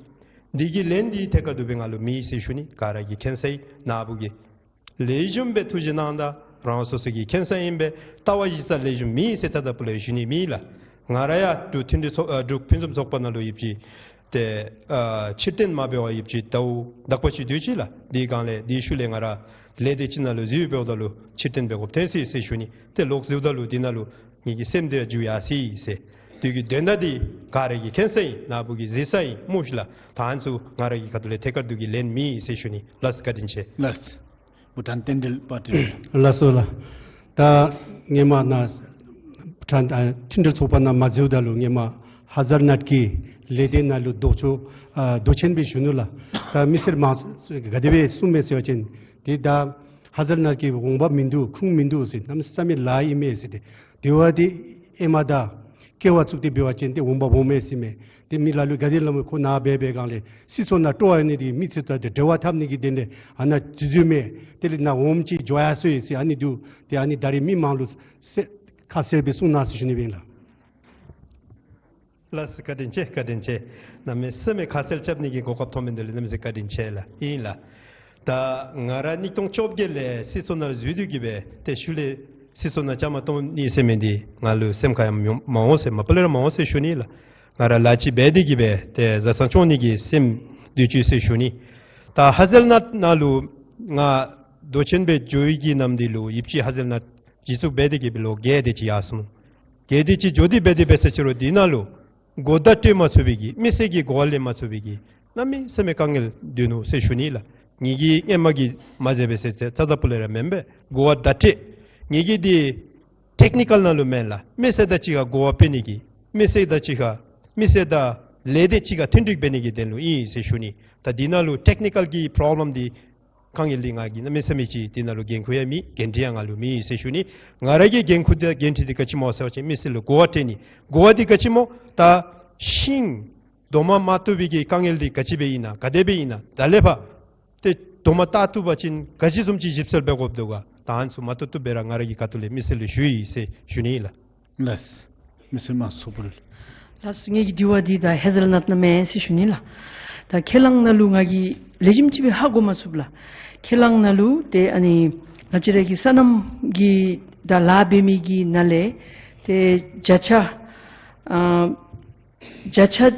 འདི་གི་ལན་འདི་ཐད་ཀར་དུ་སྦེ་ང་ལུ་མེད་ཟེར་ཞུ་ནི། ག་ར་གིས་མཁྱེན་ས་ཨིན། ནཱ་བུ་གིས་ལེགས་ཤོམ་སྦེ་ཐུགས་རྗེ་གནང་ད་རང་སོ་སོ་གིས་མཁྱེན་ས་ཨིན་པས། ལྟ་བ་གཞི་རྩ་ལེགས་ཤོམ་མེད་ཟེར་ད་ལྟ་བུ་ལས་ཞུ་ནི་མེད་ལགས། ང་ར་ཡང་འབྲུག་མཐུན་སྒྲིལ་ཚོགས་ཨ་འབྲུག་ཕུན་སུམ་ཚོགས་པ་ནང་ལུ་ཡོདཔ་ཅིག་ཏེ་ཨ་ཕྱིར་འཐེན་མ་འབད་བར་ཡོདཔ་ཅིག་ཟླཝ་དག་པ་ཅིག་སྡོད་ཅི་ལགས། དེའི་སྒང་ལས་དེའི་ཤུལ་ལས་ང་ར་ལས་སྡེ་ཅིག་ནང་ལུ་འཛུལ་འབདཝ་ད་ལུ་ཕྱིར་འཐེན་འབད་དགོཔ་ཐོན་ཅི་ཟེར་ཞུ་ནི། ཏེ་ལོག་འཛུལཝ་ད་ལུ་དེ་ནང་ལུ་ངེ་གི་སེམས་འདི་འགྱུར་ཡར་སོ་ཡི་ཟེར། དེ་གི་དོན་དག་འདི་ག་ར་གིས་མཁྱེན་ས་ཨིན། ནཱ་བུ་གིས་གཟིགས་ས་ཨིན་སྨོ་ཤི་ལགས། ད་ཨ་ནི་ཚུ་ང་ར་གི་ཁ་ཐུག་ལས་ཐད་ཀར་དུ་གི་ལན་མེད་ཟེར་ཞུ་ནི། ལགས་སོ། བཀའ་དྲིན་ཆེ། ལགས་སོ། བྷུ་ཊཱན་རྟེན་འབྲེལ་པར་ཊི། ལགས་སོ་ལགས། ད་སྔོན་མ་ནཱ་བྷུ་ཊཱན་ཨ་མཐུན་འབྲེལ་ཚོགས་པ་ནང་མ་འཛུལཝ་ད་ལུ་སྔོན་མ་ཧ་ཛལ་ནཊ་གི་ལས་སྡེ་ནང་ལུ་ལྡོག་ཕྱོགས་ཨ་མདོ་ཆེན་སྦེ་བཞུགས་ནུག་ལགས། ད་མི་སེར་མང་ག་དེ་སྦེ་གསུངམ་མས་ཟེར་བ་ཅིན་ཏེ་ད་ཧ་ཛལ་ནཊ་གི་འོང་འབབ་མིན་འདུག། ཁུངས་མིན་འདུག་ཟེར། གནམ་མེད་ས་མེད་ལཱ་ཨིན་མས་ཟེར། ཏེ་དེ་བ་འདི་ཨེ་མ་ད་ཀེ་བ་བཙུགས་ཏེ་འབད་བ་ཅིན་ཏེ་འོང་འབབ་འོང་མས་ཟེར་མས། ཏེ་མི་ལ་ལུ་ག་དེ་སླབ་མས། ཁོ་ནཱ་འབད་བའི་སྒང་ལས་སྲིད་ཚོགས་ནང་སྤྲོ་བ་ཡོད་ནི་འདི་མི་ཚུ་དང་འབྲེལ་བ་འཐབ་ནི་གི་དོན་ལས་ཨ་ནཱ་འཛུལ་འཛུལཝ་མས། དེ་ལས་ནཱ་འོངམ་ཅིག་འགྱོ་ཡར་སོ་ཡི་ཟེར་ཨ་ནི་འདུག། ཏེ་ཨ་ནི་ད་རེས་མི་མང་ལུ་གསལ་ཁ་གསལ་སྦེ་གསུང་གནང་ཟེར་ཞུ་ནི་སྦེ་ཨིན་ལགས། ལགས་སོ། བཀའ་དྲིན་ཆེ། བཀའ་དྲིན་ཆེ། གནམ་མེད་ས་མེད་ཁ་གསལ་རྐྱབ་ནི་གི་གོ་སྐབས་ཐོབ་མི་འདི་ལུ་གནམ་མེད་ས་མེད་བཀའ་དྲིན་ཆེ་ལགས། ཨིན་ལགས། ད་ང་ར་ཉིས་སྟོང་བཅོ་བརྒྱད་ལས་སྲིད་ཚོགས་ནང་འཛུལ་སྡོད་ཀྱི་སྦེ་ཏེ་ཤུལ་ལས་སྲིད་ཚོགས་ནང་བཅའ་མར་གཏོགས་ནི་ཟེར་མི་འདི་ང་ལུ་སེམས་ཁར་ཡང་མ་འོང་ཟེར་མ་པ་ལས་ར་མ་འོང་ཟེར་ཞུ་ནི་ལགས། ང་ར་ལཱ་ཅིག་འབད་དེ་གི་སྦེ་ཏེ་བཟའ་ཚང་སྐྱོང་ནི་གི་སེམས་སྡོད་ཅི་ཟེར་ཞུ་ནི། ད་ཧ་ཛལ་ནཊ་ནང་ལུ་ང་མདོ་ཆེན་སྦེ་འགྱོ་ཡི་གི་ནམ་འདི་ལུ་ཡོདཔ་ཅིག་ཧ་ཛལ་ནཊ་གཞི་བཙུགས་འབད་དེ་གི་སྦེ་ལོ་བརྒྱད་དེ་ཅིག་ཡར་སོ་ནུག། བརྒྱད་དེ་ཅིག་འགྱོ་སྟེ་འབད་དེ་འབད་ས་ཅིག་རུང་དེ་ནང་ལུ་གོ་བརྡ་སྤྲོད་མ་ཚུགས་པའི་གི་མི་སེར་གྱི་གོ་བ་ལེན་མ་ཚུགས་པའི་གི་གནམ་མེད་ས་མེད་དཀའ་ངལ་འདུག་ནོ་ཟེར་ཞུ་ནི་ལགས། ངེ་གི་སྔོན་མ་གི་མ་མཛད་པས་ཟེར་ཚ་ཚ་པོ་ལས་ར་མེན་པས། གོ་བ་བརྡ་སྤྲོད་ངེ་གི་འདི་ཊེཀ་ནི་ཀཱལ་ནང་ལུ་མེན་ལགས། མི་སེར་དང་གཅིག་ཁར་གོ་བ་སྤྲོད་ནི་གི་མི་སེར་དང་གཅིག་ཁར་མི་སེར་དང་ལས་སྡེ་གཅིག་ཁར་མཐུན་འགྲིག་འབད་ནི་གི་དོན་ལུ་ཨིན་ཟེར་ཞུ་ནི། ད་འདི་ནང་ལུ་ཊེཀ་ནི་ཀཱལ་གྱི་པོརོབ་ལེམ་འདི་དཀའ་ངལ་འདི་ང་གིས་གནམ་མེད་ས་མེད་ཅིག་འདི་ནང་ལུ་འགན་ཁུར་ཡང་མེད། འགན་འཁྲི་ཡང་ང་ལུ་མེད་ཟེར་ཞུ་ནི། ང་ར་གི་འགན་ཁུར་འདི་འགན་འཁྲི་འདི་ག་ཅི་སྨོ་ཟེར་བ་ཅིན་མི་སེར་ལུ་གོ་བ་སྤྲོད་ནི། གོ་བ་འདི་ག་ཅི་སྨོ། ད་ཤིང་རྡོག་མ་མ་བཏུབ་པའི་གི་དཀའ་ངལ་འདི་ག་ཅི་སྦེ་ཨིན་ན་ག་དེ་སྦེ་ཨིན་ན་ད་ལས་ཕར་ཏེ་རྡོག་མ་བཏགས་བཏུབ་པ་ཅིན་ག་ཅི་བཟུམ་ཅིག་ཞིབ་འཚོལ་འབད་དགོཔ་འདུག་ག། ད་ཨ་ནི་ཚུ་མ་བཏུབ་བཏུབ་སྦེ་ར་ང་ར་གི་ཁ་ཐུག་ལས་མི་སེར་ལུ་ཞུ་ཡི་ཟེར་ཞུ་ནི་ལགས། ལགས། མི་སེར་མང་ཚོགས་པ་ལུ། ལགས་སོ། ངེ་གི་དྲི་བ་འདི་ད་ཧེ་ཛལ་ནཊ་ནང་མེན་ཟེར་ཞུ་ནི་ལགས། ད་ཁས་བླངས་ནང་ལུ་ང་གིས་ལེགས་ཤོམ་ཅིག་སྦེ་ཧ་གོ་མ་ཚུགས་ལགས། ཁས་བླངས་ནང་ལུ་ཏེ་ཨ་ནི་ང་བཅས་ར་གི་སོ་ནམ་གྱི་ད་ལཱ་འབད་མི་གི་ནང་ལས་ཏེ་བརྒྱ་ཆ་ཨ་བརྒྱ་ཆ་ཨ་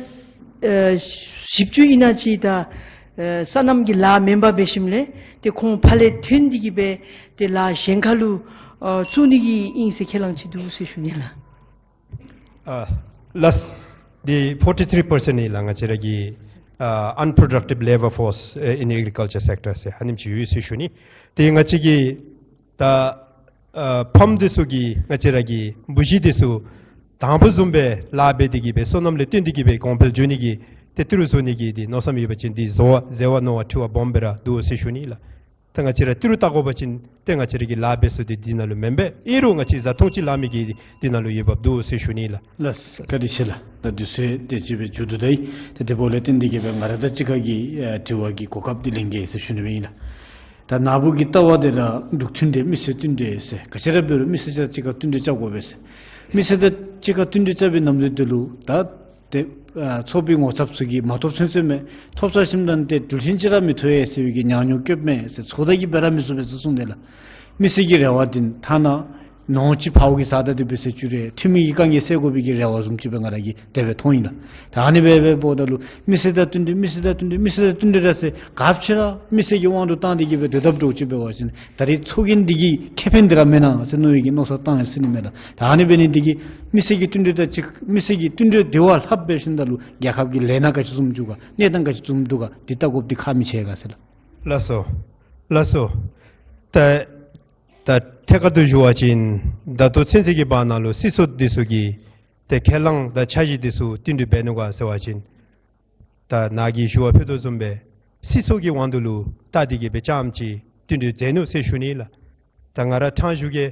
བཞི་བཅུ་ཨིན་ན་ཅིག་ད་ཨ་སོ་ནམ་གྱི་ལཱ་མེན་པར་འབད་ཞིནམ་ལས་ཏེ་ཁོང་ཕར་ལས་ཐོན་ཏེ་གི་སྦེ་ཏེ་ལཱ་གཞན་ཁར་ལུ་ཨ་བཙུགས་ནི་གི་ཨིན་ཟེར་ཁས་བླངས་ཅིག་འདུག་ཟེར་ཞུ་ནི་ལགས། ཨ་ལགས། འདི་ཕོར་ཊི་ཐིརི་པར་སེནཊ་ཨིན་ལགས། ང་བཅས་ར་གི་ཨ་unproductive labour force in agriculture sector ཟེར་ཨ་ནེམ་ཅིག་ཡོད་ཟེར་ཞུ་ནི། ཏེ་ང་བཅས་ཀྱི་ད་ཨ་ཕམ་འདི་ཚུ་གིས་ང་བཅས་ར་གི་བུ་གཞི་འདི་ཚུ་དང་ཕུ་བཟུམ་སྦེ་ལཱ་འབད་དེ་གི་སྦེ་སོ་ནམ་ལས་བཏོན་ཏེ་གི་སྦེ་གོང་འཕེལ་འགྱོ་ནི་གི་ཏེ་ཏི་རུ་བཟོ་ནི་གི་འདི་མནོ་བསམ་ཡོད་པ་ཅིན་འདི་བཟོ་བ་མཛད་པ་མནོ་བ་འཁྲི་བ་སྦོམ་སྦེ་ར་འདུག་ཟེར་ཞུ་ནི་ལགས། ད་ང་བཅས་ར་ཏི་རུ་བལྟ་དགོ་པ་ཅིན་ཏེ་ང་བཅས་ར་གི་ལཱ་འབད་ས་འདི་འདི་ནང་ལུ་མེན་པས། ཨིན་རུང་ང་བཅས་བཟའ་འཐུང་ཅིག་ལང་མི་གི་འདི་ནང་ལུ་ཡོདཔ་འདུག་ཟེར་ཞུ་ནི་ལགས། ལགས། བཀའ་དྲིན་ཆེ་ལགས། ད་དུས་ཚོད་དེ་ཅིག་སྦེ་མཇུག་བསྡུ་ད་ཡི། ད་དེ་འབདཝ་ལས་བརྟེན་ཏེ་གི་སྦེ་ང་ར་དང་གཅིག་ཁར་གྱི་ཨ་དྲི་བ་གི་གོ་སྐབས་འདི་ལེན་གེ་ཟེར་ཞུ་ནི་སྦེ་ཨིན་ལགས། ད་ནཱ་བུ་གི་ལྟ་བ་འདི་ར་འབྲུག་མཐུན་འབྲེལ་མི་སེར་མཐུན་འབྲེལ་ཟེར་ག་ཅི་ར་འབད་རུང་མི་སེར་དང་གཅིག་ཁར་མཐུན་འབྲེལ་རྐྱབ་དགོ་པས་ཟེར། མི་སེར་དང་གཅིག་ཁར་མཐུན་འབྲེལ་རྐྱབ་པའི་ནམ་དུས་འདི་ལུ་ད་ཏེ་ཨ་ཚོགས་པའི་ངོ་ཚབ་ཚུ་གིས་མ་ཐོབ་ཚུན་ཚོད་མས། ཐོབ་ཚར་ཞིནམ་ད་ཏེ་འགྲུལ་ཆེན་ཅིག་ར་མི་ཐོབ་ཡས་ཟེར་བའི་གི་ཉག་ཉོག་སྐྱོབ་མས་ཟེར། ཚོགས་བདག་གིས་འབད་ར་མི་ཚུགས་པས་ཟེར་གསུངས་དེས་ལགས། མི་སེར་གྱི་རེ་བ་འདི་ཐ་ན་ ནོར་ཅིག་ཕརཝ་གིས་ཟ་ད་དེ་སྦེ་ཟེར་ཅི་རེ་འཐུས་མི་གི་དཀའ་ངལ་སེལ་དགོ་པའི་གི་རེ་བ་བཟུམ་ཅིག་སྦེ་ང་ར་གིས་དེ་སྦེ་མཐོང་ཡི་ལགས། ད་ཨ་ནི་སྦེ་འབདཝ་ད་ལུ་མི་སེར་དང་བསྟུན་གྲོས་མི་སེར་དང་བསྟུན་གྲོས་མི་སེར་དང་བསྟུན་གྲོས་ར་ཟེར་ག་ཅི་ར་མི་སེར་གྱི་དབང་དུ་བཏང་སྟེ་གི་སྦེ་སྡོད་དཔ་འདྲཝ་ཅིག་འབད་བ་ཅིན་ད་རེས་ཚོགས་རྒྱན་འདི་གིས་ཁེ་ཕན་འདི་ར་མེན་ན་ཟེར་མནོ་བའི་གི་མནོ་བསམ་བཏང་ཡང་སྲིད་ནི་མས་ལགས། ད་ཨ་ནི་འབད་ནི་འདི་གིས་མི་སེར་གྱི་བསྟུན་གྲོས་དང་གཅིག་མི་སེར་གྱི་བསྟུན་གྲོས་འདི་བ་ལྷགཔ་འབད་ཞིནམ་ད་ལུ་རྒྱལ་ཁབ་ཀྱི་ལས་སྣ་ག་ཅི་བཟུམ་འདུག་ག་གནས་སྟངས་ག་ཅི་བཟུམ་འདུག་ག་འདི་བལྟ་དགོཔ་འདི་ཁག་མི་ཆེ་ག་ཟེར་ལགས། ལགས་སོ། ལགས་སོ། ད་ད་ཐད་ཀར་དུ་ཞུ་བ་ཅིན་ད་ལྟོ་ཚུན་ཚོད་ཀྱི་བར་ན་ལུ་སྲིད་ཚོགས་འདི་ཚུ་གིས་ཏེ་ཁས་བླངས་དང་འཆར་གཞི་འདི་ཚུ་བསྟུན་གྲོས་འབད་ནུག་ག་ཟེར་བ་ཅིན་ད་ནཱ་གིས་ཞུ་བ་ཕུལ་དོ་བཟུམ་སྦེ་སྲིད་ཚོགས་ཀྱི་དབང་དུ་ལུ་བལྟ་སྟེ་གི་སྦེ་རྐྱངམ་ཅིག་བསྟུན་གྲོས་མཛད་ནུག་ཟེར་ཞུ་ནི་ལགས། ད་ང་ར་ཕྲང་ཞུ་གེ།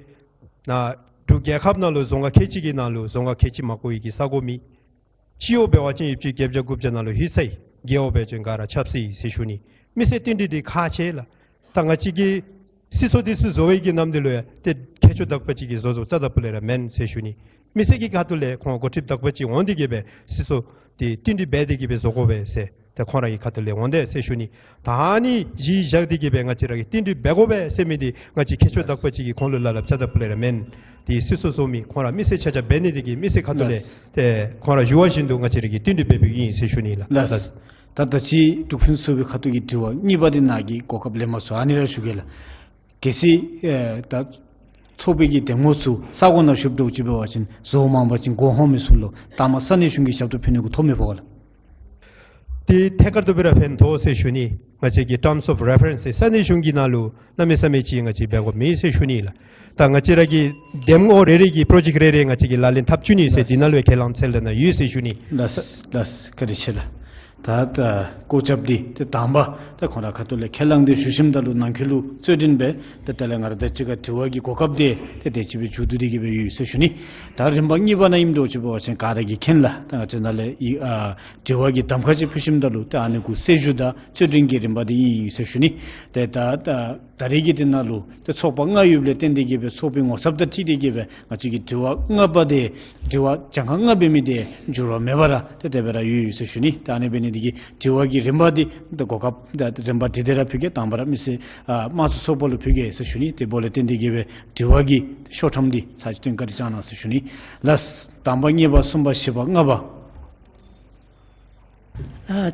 ནཱ་འབྲུག་རྒྱལ་ཁབ་ནང་ལུ་རྫོང་ཁག་ཁལ་གཅིག་གི་ནང་ལུ་རྫོང་ཁག་ཁལ་གཅིག་མ་གོ་བའི་གི་ས་གོ་མེད། སྤྱི་འོག་འབད་བ་ཅིན་ཡུདཔ་ཅིག་བརྒྱད་བརྒྱ་དགུ་བརྒྱ་ནང་ལུ་ལྷོད་ཚར་ཡི། རྒེད་འོག་འབད་བ་ཅིན་ག་ར་ཆབ་སྲིད་ཟེར་ཞུ་ནི། མི་སེར་བསྟུན་གྲོས་འདི་ཁག་ཆེ་ལགས། ད་ང་བཅས་ཀྱི་སྲིད་ཚོགས་འདི་ཚུ་བཟོ་བའི་གི་ནམ་འདི་ལུ་ཡང་ཏེ་མཁས་མཆོག་དག་པ་ཅིག་གིས་བཟོ་བཟོཝ་རྩ་དང་ཕུ་ལས་ར་མེན་ཟེར་ཞུ་ནི། མི་སེར་གྱི་ཁ་ཐུག་ལས་ཁོང་འགོ་ཁྲིདཔ་དག་པ་ཅིག་འོང་སྟེ་གི་སྦེ་སྲིད་ཚོགས་འདི་བསྟུན་གྲོས་འབད་དེ་གི་སྦེ་བཟོ་དགོ་པས་ཟེར་ཏེ་ཁོང་ར་གི་ཁ་ཐུག་ལས་འོང་དེས་ཟེར་ཞུ་ནི། ད་ཨ་ནི་གཞི་བཞག་སྟེ་གི་སྦེ་ང་བཅས་ར་གིས་བསྟུན་གྲོས་འབད་དགོ་པས་ཟེར་མི་འདི་ང་བཅས་མཁས་མཆོག་དག་པ་ཅིག་གིས་ཁོང་ལུ་སླབ་སླབ་རྩ་དང་ཕུ་ལས་ར་མེན། ཏེ་སྲིད་ཚོགས་བཟོ་མི་ཁོང་ར་མི་སེར་ཆ་ཁྱབ་འབད་ནི་དེ་གིས་མི་སེར་ཁ་ཐུག་ལས་ཏེ་ཁོང་ར་ཞུ་བ་བཞིན་དུ་ང་བཅས་ར་གིས་བསྟུན་གྲོས་འབད་འབདཝ་ཨིན་ཟེར་ཞུ་ནི་ལགས། ལགས། ད་ད་ཅི་འབྲུག་ཕུན་ཚོགས་པའི་ཁ་ཐུག་གི་དྲི་བ་གཉིས་པ་འདི་ནཱ་གིས་གོ་སྐབས་ལེན་མ་ཚུགས། ཨ་ནི་ར་ཞུ་གེ་ལགས། གལ་སྲིད་ཨེ་ད་ཚོགས་པའི་གི་འདེམས་ངོ་ཚུ་ས་གོ་ནང་ཞུཝ་འདྲཝ་ཅིག་འབད་བ་ཅིན་བཟོ་མ་པ་ཅིན་གོ་འོང་མི་ཚུ་ལུ་ད་མ་ས་གནས་གཞུང་གི་ཞབས་ཏོག་ཕུལ་ནི་གུ་ཐོ་མི་ཕོག་ག་ལགས། ཏེ་ཐད་ཀར་དུ་སྦེ་ར་ཕན་ཐོགས་ཟེར་ཞུ་ནི། ང་བཅས་ཀྱི་terms of reference ཟེར་ས་གནས་གཞུང་གི་ནང་ལུ་གནམ་མེད་ས་མེད་ཅིག་ང་བཅས་འབད་དགོཔ་མེད་ཟེར་ཞུ་ནི་ལགས། ད་ང་བཅས་ར་གི་འདེམས་ངོ་རེ་རེ་གི་པྲོ་ཇེཀཊ་རེ་རེ་ང་བཅས་ཀྱིས་ལག་ལེན་འཐབ་བཅུག་ནི་ཟེར་འདི་ནང་ལུ་ཡང་ཁས་བླངས་ཚད་ལས་ནང་ཡོད་ཟེར་ཞུ་ནི། ལགས་ལགས། བཀའ་དྲིན་ཆེ་ལགས། ད་ད་བཀོད་ཁྱབ་འདི་ཏེ་དང་པ་ད་ཁོང་ར་ཁ་ཐུག་ལས་ཁས་བླངས་འདི་ཞུ་ཞིནམ་ད་ལུ་ནང་འཁོད་ལུ་རྩོད་འགྲན་འབད་ཏེ་དེ་ལས་ང་ར་དང་གཅིག་ཁར་དྲི་བ་གི་གོ་སྐབས་འདི་ཏེ་དེ་ཅིག་སྦེ་མཇུག་བསྡུ་སྟེ་གི་སྦེ་ཡོད་ཟེར་ཞུ་ནི། ད་རིམ་པ་གཉིས་པ་ནང་ཨིནམ་འདྲཝ་ཅིག་འབད་བ་ཅིན་ག་ར་གིས་མཁྱེན་ལགས། ད་ང་བཅས་ནཱ་ལས་ཨི་ཨ་དྲི་བ་གི་གདམ་ཁ་ཅིག་ཕུལ་ཞིནམ་ད་ལུ་ཏེ་ཨ་ནི་གུ་གསལ་ཞུ་དང་རྩོད་འགྲན་གྱི་རིམ་པ་འདི་ཨིན་ཟེར་ཞུ་ནི། ཏེ་ད་ད་ད་རེས་ཀྱི་འདི་ནང་ལུ་ཏེ་ཚོགས་པ་ལྔ་ཡོདཔ་ལས་བརྟེན་ཏེ་གི་སྦེ་ཚོགས་པའི་ངོ་ཚབ་དང་འཁྲིལ་ཏེ་གི་སྦེ་ང་བཅས་ཀྱི་དྲི་བ་ལྔ་པ་འདི་དྲི་བ་གྱངས་ཁ་ལྔ་འབད་མི་འདི་འགྱུར་བ་མེད་པར་ར་ཏེ་དེ་སྦེ་ར་ཡོད་ཡོད་ཟེར་ཞུ་ནི། ད་ཨ་ནི་འབད་ནི་འདི་གིས་དྲི་བ་གི་རིམ་པ་འདི་ད་གོ་སྐབས་ད་རིམ་པ་འདི་དེ་ར་ཕུལ་གེ། དང་པ་ར་མི་སེར་ཨ་དམངས་གཙོ་ཚོགས་པ་ལུ་ཕུལ་གེ་ཟེར་ཞུ་ནི། དེ་འབདཝ་ལས་བརྟེན་ཏེ་གི་སྦེ་དྲི་བ་གི་ཤོག་ཁྲམ་འདི་ཚར་གཅིག་སྟོན་བཀའ་དྲིན་བསྐྱང་གནང་ཟེར་ཞུ་ནི་ལགས། དང་པ་གཉིས་པ་གསུམ་པ་བཞི་པ་ལྔ་པ། ཨ་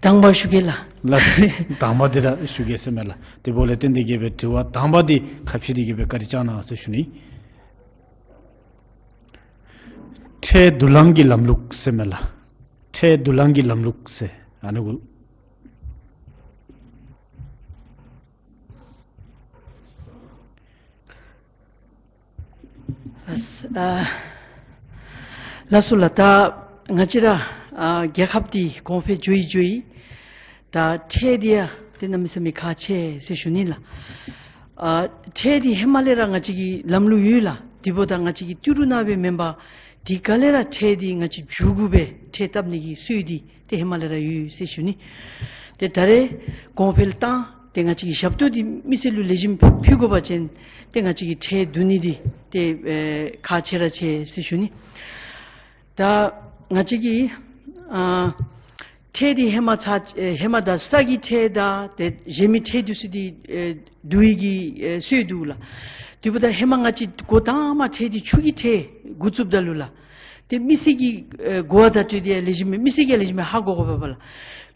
དང་པ་ཞུ་གེ་ལགས། ལགས། དང་པ་འདི་ར་ཞུ་གེ་ཟེར་མས་ལགས། དེ་འབདཝ་ལས་བརྟེན་ཏེ་གི་སྦེ་དྲི་བ་དང་པ་འདི་ཁ་ཕྱེ་སྟེ་གི་སྦེ་བཀའ་དྲིན་བསྐྱང་གནང་ཟེར་ཞུ་ནི། ཁྲལ་བསྡུ་ལེན་གྱི་ལམ་ལུགས་ཟེར་མས་ལགས། ཁྲལ་བསྡུ་ལེན་གྱི་ལམ་ལུགས་ཟེར་ཨ་ནི་གུ། ལགས་ཨ་ལགས་སོ་ལགས། ད་ང་བཅས་ར་ཨ་རྒྱལ་ཁབ་འདི་གོང་འཕེལ་འགྱོ་ཡི་འགྱོ་ཡི། ད་ཁྲལ་འདི་ཡང་ཏེ་གནམ་མེད་ས་མེད་ཁག་ཆེ་ཟེར་ཞུ་ནི་ལགས། ཨ་ཁྲལ་འདི་ཧེ་མ་ལས་ར་ང་བཅས་ཀྱི་ལམ་ལུགས་ཡོད་ལགས། དེ་འབདཝ་ད་ང་བཅས་ཀྱི་ཏི་རུ་ནང་སྦེ་མེན་པར་འདི་ག་ལས་ར་ཁྲལ་འདི་ང་བཅས་མཇུག་གུ་སྦེ་ཁྲལ་བཏབ་ནི་གི་སྲོལ་འདི་ཏེ་ཧེ་མ་ལས་ར་ཡོད་ཟེར་ཞུ་ནི། ཏེ་ད་རེས་གོང་འཕེལ་བཏང་ཏེ་ང་བཅས་ཀྱི་ཞབས་ཏོག་འདི་མི་སེར་ལུ་ལེགས་ཤོམ་ཕུལ་དགོ་པ་ཅིན་ཏེ་ང་བཅས་ཀྱིས་ཁྲལ་བསྡུ་ནི་འདི་ཏེ་ཨེ་ཁག་ཆེ་ར་ཆེ་ཟེར་ཞུ་ནི། ད་ང་བཅས་ཀྱིས་ཨ་ཁྲལ་འདི་ཧེ་མ་ཚ་ཨེ་ཧེ་མ་ད་ས་གི་ཁྲལ་དང་ཏེ་གཞན་མི་ཁྲལ་འདི་ཚུ་འདི་ཨེ་བསྡུ་ནི་གི་ཨེ་སྲོལ་འདུག་ལགས། དེ་འབདཝ་ད་ཧེ་མ་ང་བཅས་འགོ་དང་པ་ཁྲལ་འདི་ཆུ་གི་ཁྲལ་འགོ་བཙུགསཔ་ད་ལུ་ལགས། ཏེ་མི་སེར་གྱི་ཨེ་གོ་བ་བརྡ་སྤྲོད་འདི་ཡང་ལེགས་ཤོམ་སྦེ་མི་སེར་གྱིས་ལེགས་ཤོམ་སྦེ་ཧ་གོ་དགོ་པས་ལགས།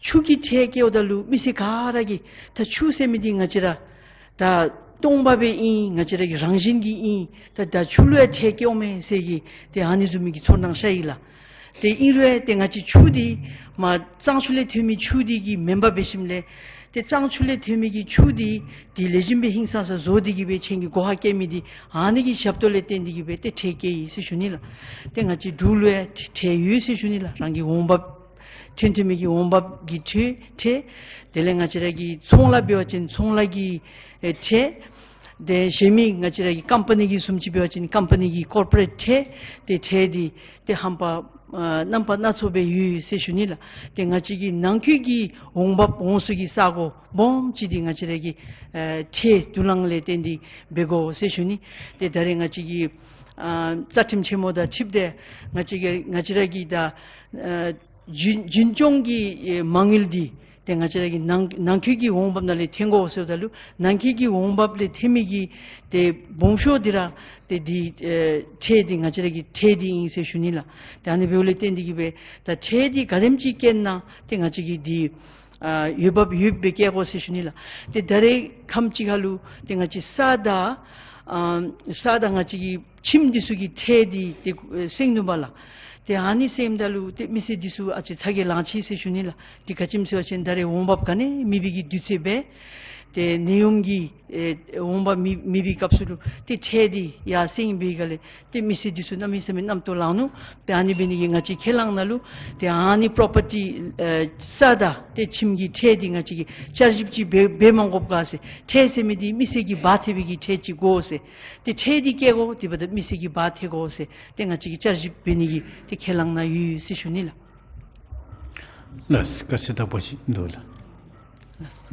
ཆུ་གི་ཁྲལ་བཀལཝ་ད་ལུ་མི་སེར་ག་ར་གིས་ད་ཆུ་ཟེར་མི་འདི་ང་བཅས་ར་ད་སྟོང་པ་སྦེ་ཨིན། ང་བཅས་ར་གི་རང་བཞིན་གྱིས་ཨིན། ད་ད་ཆུ་ལུ་ཡང་ཁྲལ་བཀལཝ་མས་ཟེར་གྱི་ཏེ་ཨ་ནི་བཟུམ་མའི་གི་ཚོར་སྣང་ཤར་ཡི་ལགས། ཏེ་ཨིན་རུང་ཏེ་ང་བཅས་ཆུ་འདི་མར་གཙང་ཆུ་ལས་ཐོན་མི་ཆུ་འདི་གི་མེན་པར་འབད་ཞིནམ་ལས་ཏེ་གཙང་ཆུ་ལས་ཐོན་མི་གི་ཆུ་འདི་ཏེ་ལེགས་ཤོམ་སྦེ་ཧིང་སངས་ས་བཟོ་སྟེ་གི་སྦེ་ཁྱེད་ཀྱིས་སྒོ་ཁར་བསྐྱལ་མི་འདི་ཨ་ནི་གི་ཞབས་ཏོག་ལས་བརྟེན་ཏེ་གི་སྦེ་ཏེ་ཁྲལ་བཀལ་ཡི་ཟེར་ཞུ་ནི་ལགས། ཏེ་ང་བཅས་འབྲུག་ལུ་ཡང་ཁྲལ་ཡོད་ཟེར་ཞུ་ནི་ལགས། རང་གི་འོང་འབབ་ཐོན་ཐོན་མི་གི་འོང་འབབ་ཀྱི་ཁྲལ་ཁྲལ། དེ་ལས་ང་བཅས་ར་གི་ཚོང་ལཱ་འབད་བ་ཅིན་ཚོང་ལཱ་གི་ཨེ་ཁྲལ། ཏེ་གཞན་མི་ང་བཅས་ར་གི་ཀམ་པ་ནི་གི་བཟུམ་ཅིག་འབད་བ་ཅིན་ཀམ་པ་ནི་གི་ཀོར་པོ་རེཊ་ཁྲལ། ཏེ་ཁྲལ་འདི་ཏེ་རྣམ་པ་ཨ་རྣམ་པ་སྣ་ཚོགས་སྦེ་ཡོད་ཟེར་ཞུ་ནི་ལགས། ཏེ་ང་བཅས་ཀྱི་ནང་འཁོད་ཀྱི་འོང་འབབ་འོང་ས་གི་ས་གོ་སྦོམ་ཅིག་འདི་ང་བཅས་ར་གི་ཨེ་ཁྲལ་བསྡུ་ལེན་ལས་བརྟེན་ཏེ་འབད་དགོ་ཟེར་ཞུ་ནི། ཏེ་ད་རེས་ང་བཅས་ཀྱི་ཨ་རྩ་ཁྲིམས་ཆེན་མོ་དང་འཁྲིལཝ་ད་ང་བཅས་ཀྱི་ང་བཅས་ར་གི་ད་ཨ་རྒྱུན་རྒྱུན་སྐྱོང་གི་ཨེ་མ་དངུལ་འདི་ ཏེ་ང་བཅས་ར་གི་ནང་ནང་འཁོད་ཀྱི་འོང་འབབ་ནང་ལས་འཐེན་དགོ་ཟེརཝ་ད་ལུ་ནང་འཁོད་ཀྱི་འོང་འབབ་ལས་འཐེན་མི་གི་ཏེ་སྦོམ་ཤོས་འདི་ར་ཏེ་འདི་ཨེ་ཁྲལ་འདི་ང་བཅས་ར་གི་ཁྲལ་འདི་ཨིན་ཟེར་ཞུ་ནི་ལགས། ཏེ་ཨ་ནི་འབདཝ་ལས་བརྟེན་ཏེ་གིས་སྦེ་ད་ཁྲལ་འདི་ག་དེམ་ཅིག་བཀལ་ན་ཏེ་ང་བཅས་ཀྱི་འདི་ཨ་འོས་འབབ་ཡོདཔ་སྦེ་བཀལ་དགོ་ཟེར་ཞུ་ནི་ལགས། ཏེ་ད་རེས་ཁམས་ཅིག་ཁར་ལུ་ཏེ་ང་བཅས་ས་དང་ཨ་ས་དང་ང་བཅས་ཀྱི་ཁྱིམ་འདི་ཚུ་གི་ཁྲལ་འདི་ཏེ་ཨེ་སེང་ནུག་པ་ལགས། ཏེ་ཨ་ནི་སེངམ་ད་ལུ་ཏེ་མི་སེར་འདི་ཚུ་ཨ་ཙི་ཚ་གྱང་ལང་ཅི་ཟེར་ཞུ་ནི་ལགས། ཏེ་ག་ཅི་སྨོ་ཟེར་བ་ཅིན་ད་རེས་འོང་འབབ་ག་ནི་མེད་པའི་གི་དུས་ཚོད་སྦེ་ཏེ་ནད་ཡམས་ཀྱི་ཨེ་འོང་འབབ་མེད་མེད་པའི་སྐབས་སུ་ལུ་ཏེ་ཁྲལ་འདི་ཡར་སེང་བའི་སྒང་ལས་ཏེ་མི་སེར་འདི་ཚུ་གནམ་མེད་ས་མེད་རྣམ་རྟོག་ལང་ནུག། ཏེ་ཨ་ནི་འབད་ནི་གིས་ང་བཅས་ཁས་བླངས་ནང་ལུ་ཏེ་ཨ་ནི་པོརོ་པར་ཊི་ཨེ་ས་དང་ཏེ་ཁྱིམ་གྱི་ཁྲལ་འདི་ང་བཅས་ཀྱིས་བསྐྱར་ཞིབ་ཅིག་འབད་འབད་མ་དགོཔ་ག་ཟེར། ཁྲལ་ཟེར་མི་འདི་མི་སེར་གྱིས་འབག་ཐེག་པའི་གི་ཁྲལ་ཅིག་དགོ་ཟེར། ཏེ་ཁྲལ་འདི་བཀལ་དགོ། དེ་འབདཝ་ད་མི་སེར་གྱིས་འབག་ཐེག་དགོ་ཟེར། ཏེ་ང་བཅས་ཀྱིས་བསྐྱར་ཞིབ་འབད་ནི་གི་ཏེ་ཁས་བླངས་ནང་ཡོད་ཟེར་ཞུ་ནི་ལགས། ལགས། བཀའ་དྲིན་དྲག་པོ་ཅིག་འདུག་ལགས།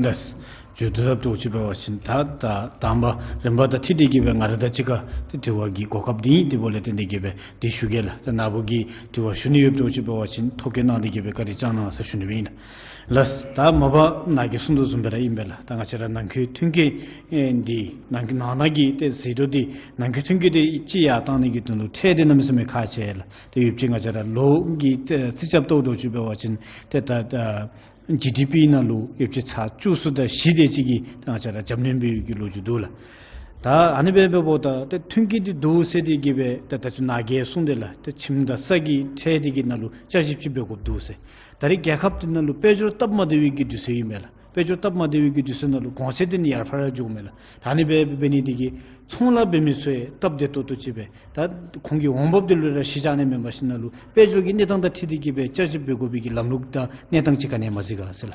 ལགས། བརྗོད་དོ་ར་འདྲཝ་ཅིག་འབད་བ་ཅིན་ད་ད་དང་པ་རིམ་པ་དང་འཁྲིལ་ཏེ་གིས་སྦེ་ང་ར་དང་གཅིག་ཁར་ཏེ་དྲི་བ་གི་གོ་སྐབས་འདི་ཨིན། དེ་འབདཝ་ལས་བརྟེན་ཏེ་གིས་སྦེ་འདི་ཞུ་གེ་ལགས། ད་ན་བུ་གིས་དྲི་བ་ཞུ་ནི་ཡོདཔ་འདྲཝ་ཅིག་འབད་བ་ཅིན་ཐོ་བཀོད་གནང་སྟེ་གིས་སྦེ་བཀའ་དྲིན་བསྐྱང་གནང་ཟེར་ཞུ་ནི་སྦེ་ཨིན་ལགས། ལགས། ད་མ་པ་ནཱ་གིས་གསུངས་དོ་བཟུམ་སྦེ་ར་ཨིན་པས་ལགས། ད་ང་བཅས་ར་ནང་འཁོད་ཐོན་སྐྱེད་ཨེ་འདི་ནང་ནང་གི་ཏེ་ཟད་འགྲོ་འདི་ནང་འཁོད་ཐོན་སྐྱེད་འདི་ཅིག་ཡར་བཏང་ནི་གི་དོན་ལུ་ཁྲལ་འདི་གནམ་མེད་ས་མེད་ཁག་ཆེ་ལགས། ཏེ་ཡོདཔ་ཅིག་ང་བཅས་ར་ལོ་གི་ཏེ་རྩིས་རྐྱབ་བལྟཝ་འདྲཝ་ཅིག་འབད་བ་ཅིན་ཏེ་ད་ད་ཇི་ཌི་པི་ནང་ལུ་ཡོདཔ་ཅིག་ཚག་བཅུ་གསུམ་དང་བཞི་དེ་ཅིག་གི་ད་ང་བཅས་ར་རྒྱབ་སྣོན་འབད་བའི་གི་ལོ་རྒྱུས་འདུག་ལགས། ད་ཨ་ནི་སྦེ་འབདཝ་ད་ཏེ་ཐོན་སྐྱེད་འདི་འདུག་ཟེར་ཏེ་གིས་སྦེ་ད་ད་ཅི་ནཱ་གིས་གསུངས་དེ་ལགས། ཏེ་ཁྱིམ་དང་ས་གི་ཁྲལ་འདི་གི་ནང་ལུ་བསྐྱར་ཞིབ་ཅིག་འབད་དགོཔ་འདུག་ཟེར། ད་རེས་རྒྱལ་ཁབ་འདི་ནང་ལུ་དཔལ་འབྱོར་སྟབས་མ་བདེ་བའི་གི་དུས་ཚོད་ཨིན་མས་ལགས། དཔལ་འབྱོར་སྟབས་མ་བདེ་བའི་གི་དུས་ཚོད་ནང་ལུ་གོང་ཚད་འདི་ནི་ཡར་འཕར་འགྱོཝ་མས་ལགས། ད་ཨ་ནི་སྦེ་འབད་ནི་འདི་གིས་ཚོང་ལཱ་འབད་མི་ཚུ་ཡང་སྟབས་བདེ་ཏོག་ཏོ་ཅིག་སྦེ་ད་ཁོང་གི་འོང་འབབ་འདི་ལུ་ར་གཞི་བཞག་ནི་མེན་པར་ཞིནམ་ལས་དཔལ་འབྱོར་གྱི་གནས་སྟངས་དང་འཁྲིལ་ཏེ་གིས་སྦེ་བསྐྱར་ཞིབ་འབད་དགོ་པའི་གི་ལམ་ལུགས་དང་གནས་སྟངས་ཅིག་ག་ནི་ཡང་མ་གཟིགས་ག་ཟེར་ལགས།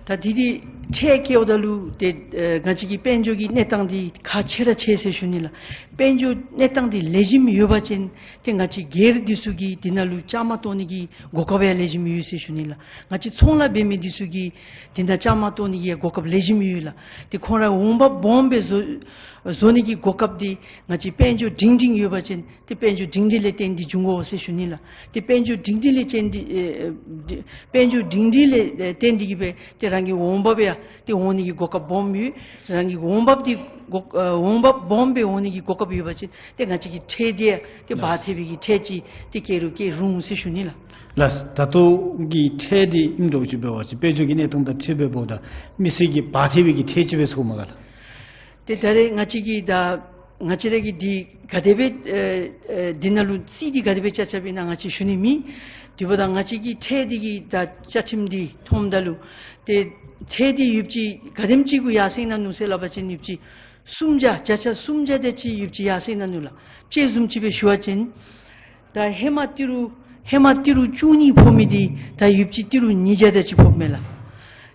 ད་འདི་འདི་ཁྲལ་བཀལཝ་ད་ལུ་ཏེ་ཨེ་ང་བཅས་ཀྱི་དཔལ་འབྱོར་གྱི་གནས་སྟངས་འདི་ཁག་ཆེ་ར་ཆེ་ཟེར་ཞུ་ནི་ལགས། དཔལ་འབྱོར་གནས་སྟངས་འདི་ལེགས་ཤོམ་ཡོད་པ་ཅིན་ཏེ་ང་བཅས་སྒེར་འདི་ཚུ་གིས་འདི་ནང་ལུ་བཅའ་མར་གཏོགས་ནི་གི་གོ་སྐབས་ཡང་ལེགས་ཤོམ་ཡོད་ཟེར་ཞུ་ནི་ལགས། ང་བཅས་ཚོང་ལཱ་འབད་མི་འདི་ཚུ་གིས་འདི་ནང་བཅའ་མར་གཏོགས་ནི་གི་ཡང་གོ་སྐབས་ལེགས་ཤོམ་ཡོད་ལགས། ཏེ་ཁོང་ར་འོང་འབབ་སྦོམ་སྦེ་བཟོ་བཟོ་ནི་གི་གོ་སྐབས་འདི་ང་བཅས་དཔལ་འབྱོར་སྒྲིང་སྒྲིང་ཡོད་པ་ཅིན་ཏེ་དཔལ་འབྱོར་སྒྲིང་སྒྲིང་ལས་བརྟེན་ཏེ་འབྱུང་དགོ་ཟེར་ཞུ་ནི་ལགས། ཏེ་དཔལ་འབྱོར་སྒྲིང་སྒྲིང་ལས་བརྟེན་ཏེ་ཨེ་ཨེ་དཔལ་འབྱོར་སྒྲིང་སྒྲིང་ལས་ཨེ་བརྟེན་ཏེ་གིས་སྦེ་ཏེ་རང་གི་འོང་འབབ་ཡང་ཏེ་འོང་ནི་གི་གོ་སྐབས་སྦོམ་ཡོད། རང་གི་འོང་འབབ་འདི་གོ་ཨེ་འོང་འབབ་སྦོམ་སྦེ་འོང་ནི་གི་གོ་སྐབས་ཡོད་པ་ཅིན་ཏེ་ང་བཅས་ཀྱི་ཁྲལ་འདི་ཏེ་འབག་ཐེག་པའི་གི་ཁྲལ་ཅིག་ཏེ་བཀལ་རུང་བཀལ་རུང་ཟེར་ཞུ་ནི་ལགས། ལགས། ད་ལྟོ་གི་ཁྲལ་འདི་ཨིནམ་འདྲཝ་ཅིག་འབད་བ་ཅིན་དཔལ་འབྱོར་གྱི་གནས་སྟངས་དང་འཁྲིལ་སྦེ་འབདཝ་ད་མི་སེར་གྱིས་འབག་ཐེག་པའི་གི་ཁྲལ་ཅིག་སྦེ་ཚོརཝ་མས་ག་ལགས། ཏེ་ད་རེས་ང་བཅས་ཀྱིས་ད་ང་བཅས་ར་གིས་འདི་ག་དེ་སྦེ་ཨེ་ཨེ་འདི་ནང་ལུ་རྩིས་འདི་ག་དེ་སྦེ་རྐྱབ་རྐྱབ་ཨིན་ན་ང་བཅས་ཞུ་ནི་མེད། དེ་འབདཝ་ད་ང་བཅས་ཀྱི་ཁྲལ་འདི་གི་ད་རྐྱབ་ཁྲིམས་འདི་མཐོངམ་ད་ལུ་ཏེ་ཁྲལ་འདི་ཡོདཔ་ཅིག་ག་དེམ་ཅིག་གུ་ཡར་སེང་གནང་ནུག་ཟེར་སླབ་པ་ཅིན་ཡོདཔ་ཅིག་སུམ་བརྒྱ་བརྒྱ་ཆ་སུམ་བརྒྱ་དེ་ཅིག་ཡོདཔ་ཅིག་ཡར་སེང་གནང་ནུག་ལགས། དཔྱེ་བཟུམ་ཅིག་སྦེ་ཞུ་བ་ཅིན་ད་ཧེ་མ་ཏི་རུ་ཧེ་མ་ཏི་རུ་བཅུ་གཉིས་ཕོག་མི་འདི་ད་ཡོདཔ་ཅིག་ཏི་རུ་ཉིས་བརྒྱ་དེ་ཅིག་ཕོགཔ་མས་ལགས།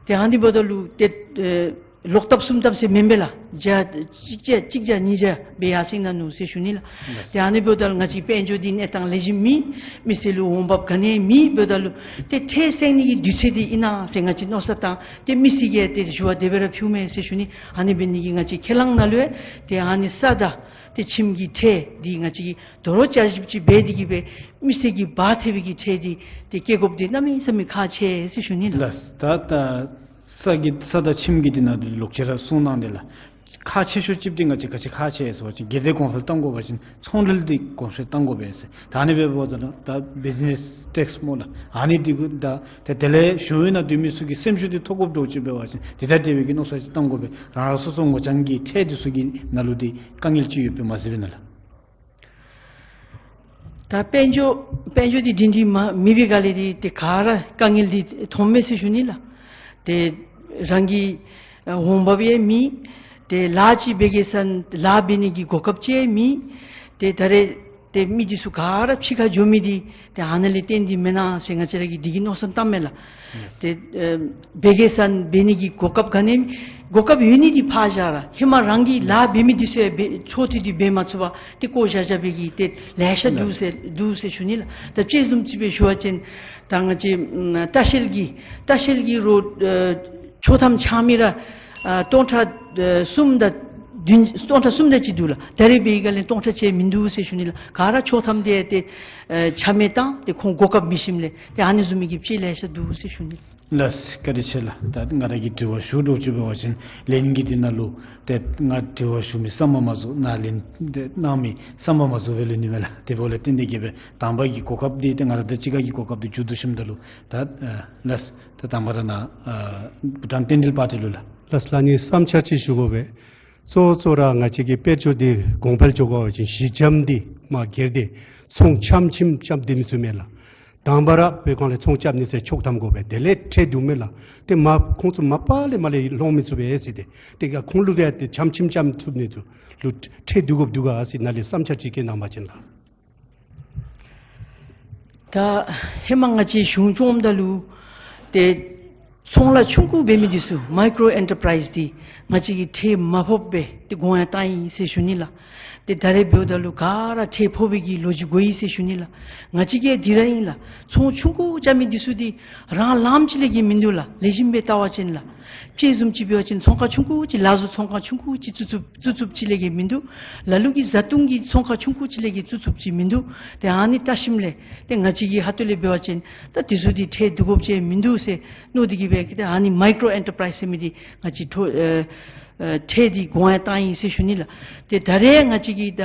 ཏེ་ཨ་ནི་འབདཝ་ད་ལུ་ཏེ་ཨེ་ལོག་ལྟབ་གསུམ་ལྟབ་ཟེར་མེན་པས་ལགས། བརྒྱ་གཅིག་བརྒྱ་གཅིག་བརྒྱ་ཉིས་བརྒྱ་སྦེ་ཡར་སེང་གནང་ནུག་ཟེར་ཞུ་ནི་ལགས། ཏེ་ཨ་ནི་འབདཝ་ད་ལུ་ང་བཅས་དཔལ་འབྱོར་འདི་གནས་སྟངས་ལེགས་ཤོམ་མེད། མི་སེར་ལུ་འོང་འབབ་ག་ནི་ཡང་མེད། འབདཝ་ད་ལུ་ཏེ་ཁྲལ་སེང་ནི་གི་དུས་ཚོད་འདི་ཨིན་ན་ཟེར་ང་བཅས་མནོ་བསམ་བཏང་། ཏེ་མི་སེར་གྱིས་ཏེ་ཞུ་བ་དེ་སྦེ་ར་ཕུལཝ་མས་ཟེར་ཞུ་ནི། ཨ་ནི་འབད་ནི་གིས་ང་བཅས་ཁས་བླངས་ནང་ལུ་ཡང་ཏེ་ཨ་ནི་ས་དང་ཏེ་ཁྱིམ་གྱི་ཁྲལ་འདི་ང་བཅས་ཀྱིས་དོ་རུང་བསྐྱར་ཞིབ་ཅིག་འབད་དེ་གིས་སྦེ་མི་སེར་གྱིས་འབག་ཐེག་པའི་གི་ཁྲལ་འདི་ཏེ་བཀལ་དགོཔ་འདི་གནམ་མེད་ས་མེད་ཁག་ཆེ་ཟེར་ཞུ་ནི་ལགས། ལགས། ད་ད་ས་གི་ས་དང་ཁྱིམ་གྱི་འདི་ནང་ལུ་ལོག་ཅི་ར་གསུངས་གནང་དེ་ལགས། ཁག་ཆེ་ཤོས་ཅིག་འདི་ང་བཅས་ག་ཅི་ཁག་ཆེ་ཟེར་བ་ཅིན་སྒེར་སྡེ་གོང་འཕེལ་གཏང་དགོ་པ་ཅིན་ཚོང་འབྲེལ་འདི་གོང་འཕེལ་གཏང་དགོ་པས་ཟེར། ད་ཨ་ནི་འབདཝ་ད་ལུ་ད་བིཛ་ནེས་ཊེགསི་སྨོ་ལགས། ཨ་ནི་འདི་གུ་ད་ཏེ་དེ་ལས་གཞུང་གཡོག་ནང་སྡོད་མི་ཚུ་གིས་སེམས་ཤུགས་འདི་ཐོབ་དགོཔ་འདྲཝ་ཅིག་འབད་བ་ཅིན་ཏེ་ད་དེ་སྦེ་གི་མནོ་བསམ་ཅིག་གཏང་དགོ་པས། རང་རང་སོ་སོ་ངོ་རྐྱང་གི་ཁྲལ་འདི་ཚུ་གི་ནང་ལུ་འདི་དཀའ་ངལ་ཅིག་ཡོདཔ་སྦེ་མ་གཟིགས་པས་ན་ལགས། ད་དཔལ་འབྱོར་དཔལ་འབྱོར་འདི་སྒྲིང་སྒྲིང་མ་མེད་པའི་སྒང་ལས་འདི་ཏེ་ག་ར་དཀའ་ངལ་འདི་མཐོངམ་མས་ཟེར་ཞུ་ནི་ལགས། ཏེ་རང་གི་ཨ་འོང་འབབ་ཡང་མེད། ཏེ་ལཱ་ཅིག་འབད་གེ་ཟེར་ན་ལཱ་འབད་ནི་གི་གོ་སྐབས་ཅིག་ཡང་མེད། ཏེ་ད་རེས་ཏེ་མི་འདི་ཚུ་ག་ར་ཕྱི་ཁར་འགྱོ་མི་འདི་ཏེ་ཨ་ནཱ་ལས་བརྟེན་ཏེ་མེན་ན་ཟེར་ང་བཅས་ར་གིས་འདི་གི་མནོ་བསམ་བཏངམ་མས་ལགས། ཏེ་ཨེ་འབད་གེ་ཟེར་ན་འབད་ནི་གི་གོ་སྐབས་ག་ནི་གོ་སྐབས་ཡོད་ནི་འདི་ཕར་བཞག་ར་ཧེ་མ་རང་གིས་ལཱ་འབད་མི་འདི་ཚུ་ཡང་འབད་ཚོགས་འཐུས་འདི་འབད་མ་ཚུགས་པར་ཏེ་བཀོ་བཞག་བཞག་པའི་གི་ཏེ་ལེ་ཤ་འདུག་ཟེར་འདུག་ཟེར་ཞུ་ནི་ལགས། ད་དཔྱེ་བཟུམ་ཅིག་སྦེ་ཞུ་བ་ཅིན་ད་ང་བཅས་ལྟ་བཤལ་གྱི་ལྟ་བཤལ་གྱི་རོགས་ཨེ་ཆོག་ཐམ་འཆང་མི་ར་ཨ་སྟོང་ཕྲག་ཨེ་གསུམ་དང་བདུན་སྟོང་ཕྲག་གསུམ་དེ་ཅིག་འདུག་ལགས། ད་རེས་འབད་བའི་སྒང་ལས་སྟོང་ཕྲག་ཅིག་མིན་འདུག་ཟེར་ཞུ་ནི་ལགས། ག་ར་ཆོག་ཐམ་འདི་ཏེ་ཨེ་ཆ་མེད་བཏང་ཏེ་ཁོང་གོ་སྐབས་མི་ཞིམ་ལས་ཏེ་ཨ་ནི་བཟུམ་མའི་གི་དཔྱེ་ལེ་ཤ་འདུག་ཟེར་ཞུ་ནི་ལགས། ལགས། བཀའ་དྲིན་ཆེ་ལགས། ད་ང་ར་གི་དྲི་བ་ཞུ་འདྲཝ་ཅིག་འབད་བ་ཅིན་ལན་གྱི་འདི་ནང་ལུ་ཏེ་ང་དྲི་བ་ཞུ་མི་བསམ་པ་མ་རྫོགས་ནཱ་ལན་ཏེ་གནང་མི་བསམ་པ་མ་རྫོགས་པའི་ལུ་ནི་མས་ལགས། དེ་འབདཝ་ལས་བརྟེན་ཏེ་གིས་སྦེ་དང་པ་གི་གོ་སྐབས་འདི་ཏེ་ང་ར་དང་གཅིག་ཁར་གྱི་གོ་སྐབས་འདི་མཇུག་བསྡུ་ཞིནམ་ད་ལུ་ད་ཨ་ལགས། ད་དང་པ་ར་ནཱ་ཨ་བྷུ་ཊཱན་བསྟན་འགྲོའི་པར་ཊི་ལུ་ལགས། ལགས་ལགས། ཨ་ནི་བསམ་འཆར་ཅིག་ཞུ་དགོ་པས། གཙོ་བོ་གཙོ་བོ་ར་ང་བཅས་ཀྱི་དཔལ་འབྱོར་འདི་གོང་འཕེལ་འགྱོ་དགོ་པ་ཅིན་གཞི་འགྱམ་འདི་མར་སྒེར་སྡེ་ཚོང་ཆམ་ཆིམ་རྐྱབ་སྡོད་མི་ཚུ་མས་ལགས། དང་པ་ར་བོད་ཁོངས་ལས་ཚོང་རྐྱབ་ནི་ཟེར་ཆོག་ཐམ་དགོ་པས། དེ་ལས་ཁྲལ་བསྡུ་མས་ལགས། ཏེ་མ་ཁོང་ཚུ་མ་པ་ལས་མར་ལས་ལྷོང་མི་ཚུགས་པས་ཟེར་ཏེ། ཏེ་ག་ཁོང་ལུ་ཏེ་ཏེ་ཆམ་ཆིམ་རྐྱབ་ཚུགས་ནི་ཚུ་ལུ་ཁྲལ་བསྡུ་དགོཔ་འདུག་ག་ཟེར་ནཱ་ལས་བསམ་འཆར་ཅིག་བཀོད་གནང་བ་ཅིན་ལགས། ད་ཧེ་མ་ང་བཅས་གཞུང་སྐྱོངམ་ད་ལུ་ཏེ་ཚོང་ལཱ་ཆུང་ཀུ་འབད་མི་འདི་ཚུ་མའི་ཀྲོ་ཨེན་ཊར་པ་རའིཛ་འདི་ང་བཅས་ཀྱིས་ཁྲལ་མ་ཕོགཔ་སྦེ་ཏེ་གོང་ཡང་བཏང་ཡི་ཟེར་ཞུ་ནི་ལགས། ཏེ་ད་རེས་འབདཝ་ད་ལུ་ག་ར་ཁྲལ་ཕོག་པའི་གི་ལོ་རྒྱུས་གོ་ཡི་ཟེར་ཞུ་ནི་ལགས། ང་བཅས་ཀྱིས་འདི་ར་ཨིན་ལགས། ཚོང་ཆུང་ཀུ་རྐྱབ་མི་འདི་ཚུ་འདི་རང་ལངམ་ཅིག་ལས་བརྒལ་མིན་འདུག་ལགས། ལེགས་ཤོམ་སྦེ་བལྟ་བ་ཅིན་ལགས། ཅིག་བཟུམ་ཅིག་འབད་བ་ཅིན་ཚོང་ཁང་ཆུང་ཀུ་ཅིག་ལ་བཟོ་ཚོང་ཁང་ཆུང་ཀུ་ཅིག་བཙུགས་བཙུགས་བཙུགས་ཚུགསཔ་ཅིག་ལས་བརྒལ་མིན་འདུག། ལ་ལུ་གིས་བཟའ་བཏུང་གི་ཚོང་ཁང་ཆུང་ཀུ་ཅིག་ལས་བརྒལ་བཙུགས་ཚུགསཔ་ཅིག་མིན་འདུག། ཏེ་ཨ་ནི་བལྟ་ཞིནམ་ལས་ཏེ་ང་བཅས་ཀྱི་ཁ་ཐུག་ལས་འབད་བ་ཅིན་ད་འདི་ཚུ་འདི་ཁྲལ་བསྡུ་དགོཔ་ཅིག་མིན་འདུག་ཟེར་མནོ་སྟེ་གིས་སྦེ་ཏེ་ཨ་ནི་མའི་ཀྲོ་ཨེན་ཊར་པ་རའིཛ་ཟེར་མི་འདི་ང་བཅས་ཁྲལ་ཨེ་ཨེ་ཁྲལ་འདི་གོང་ཡང་བཏང་ཡི་ཟེར་ཞུ་ནི་ལགས། ཏེ་ད་རེས་ང་བཅས་ཀྱི་ད་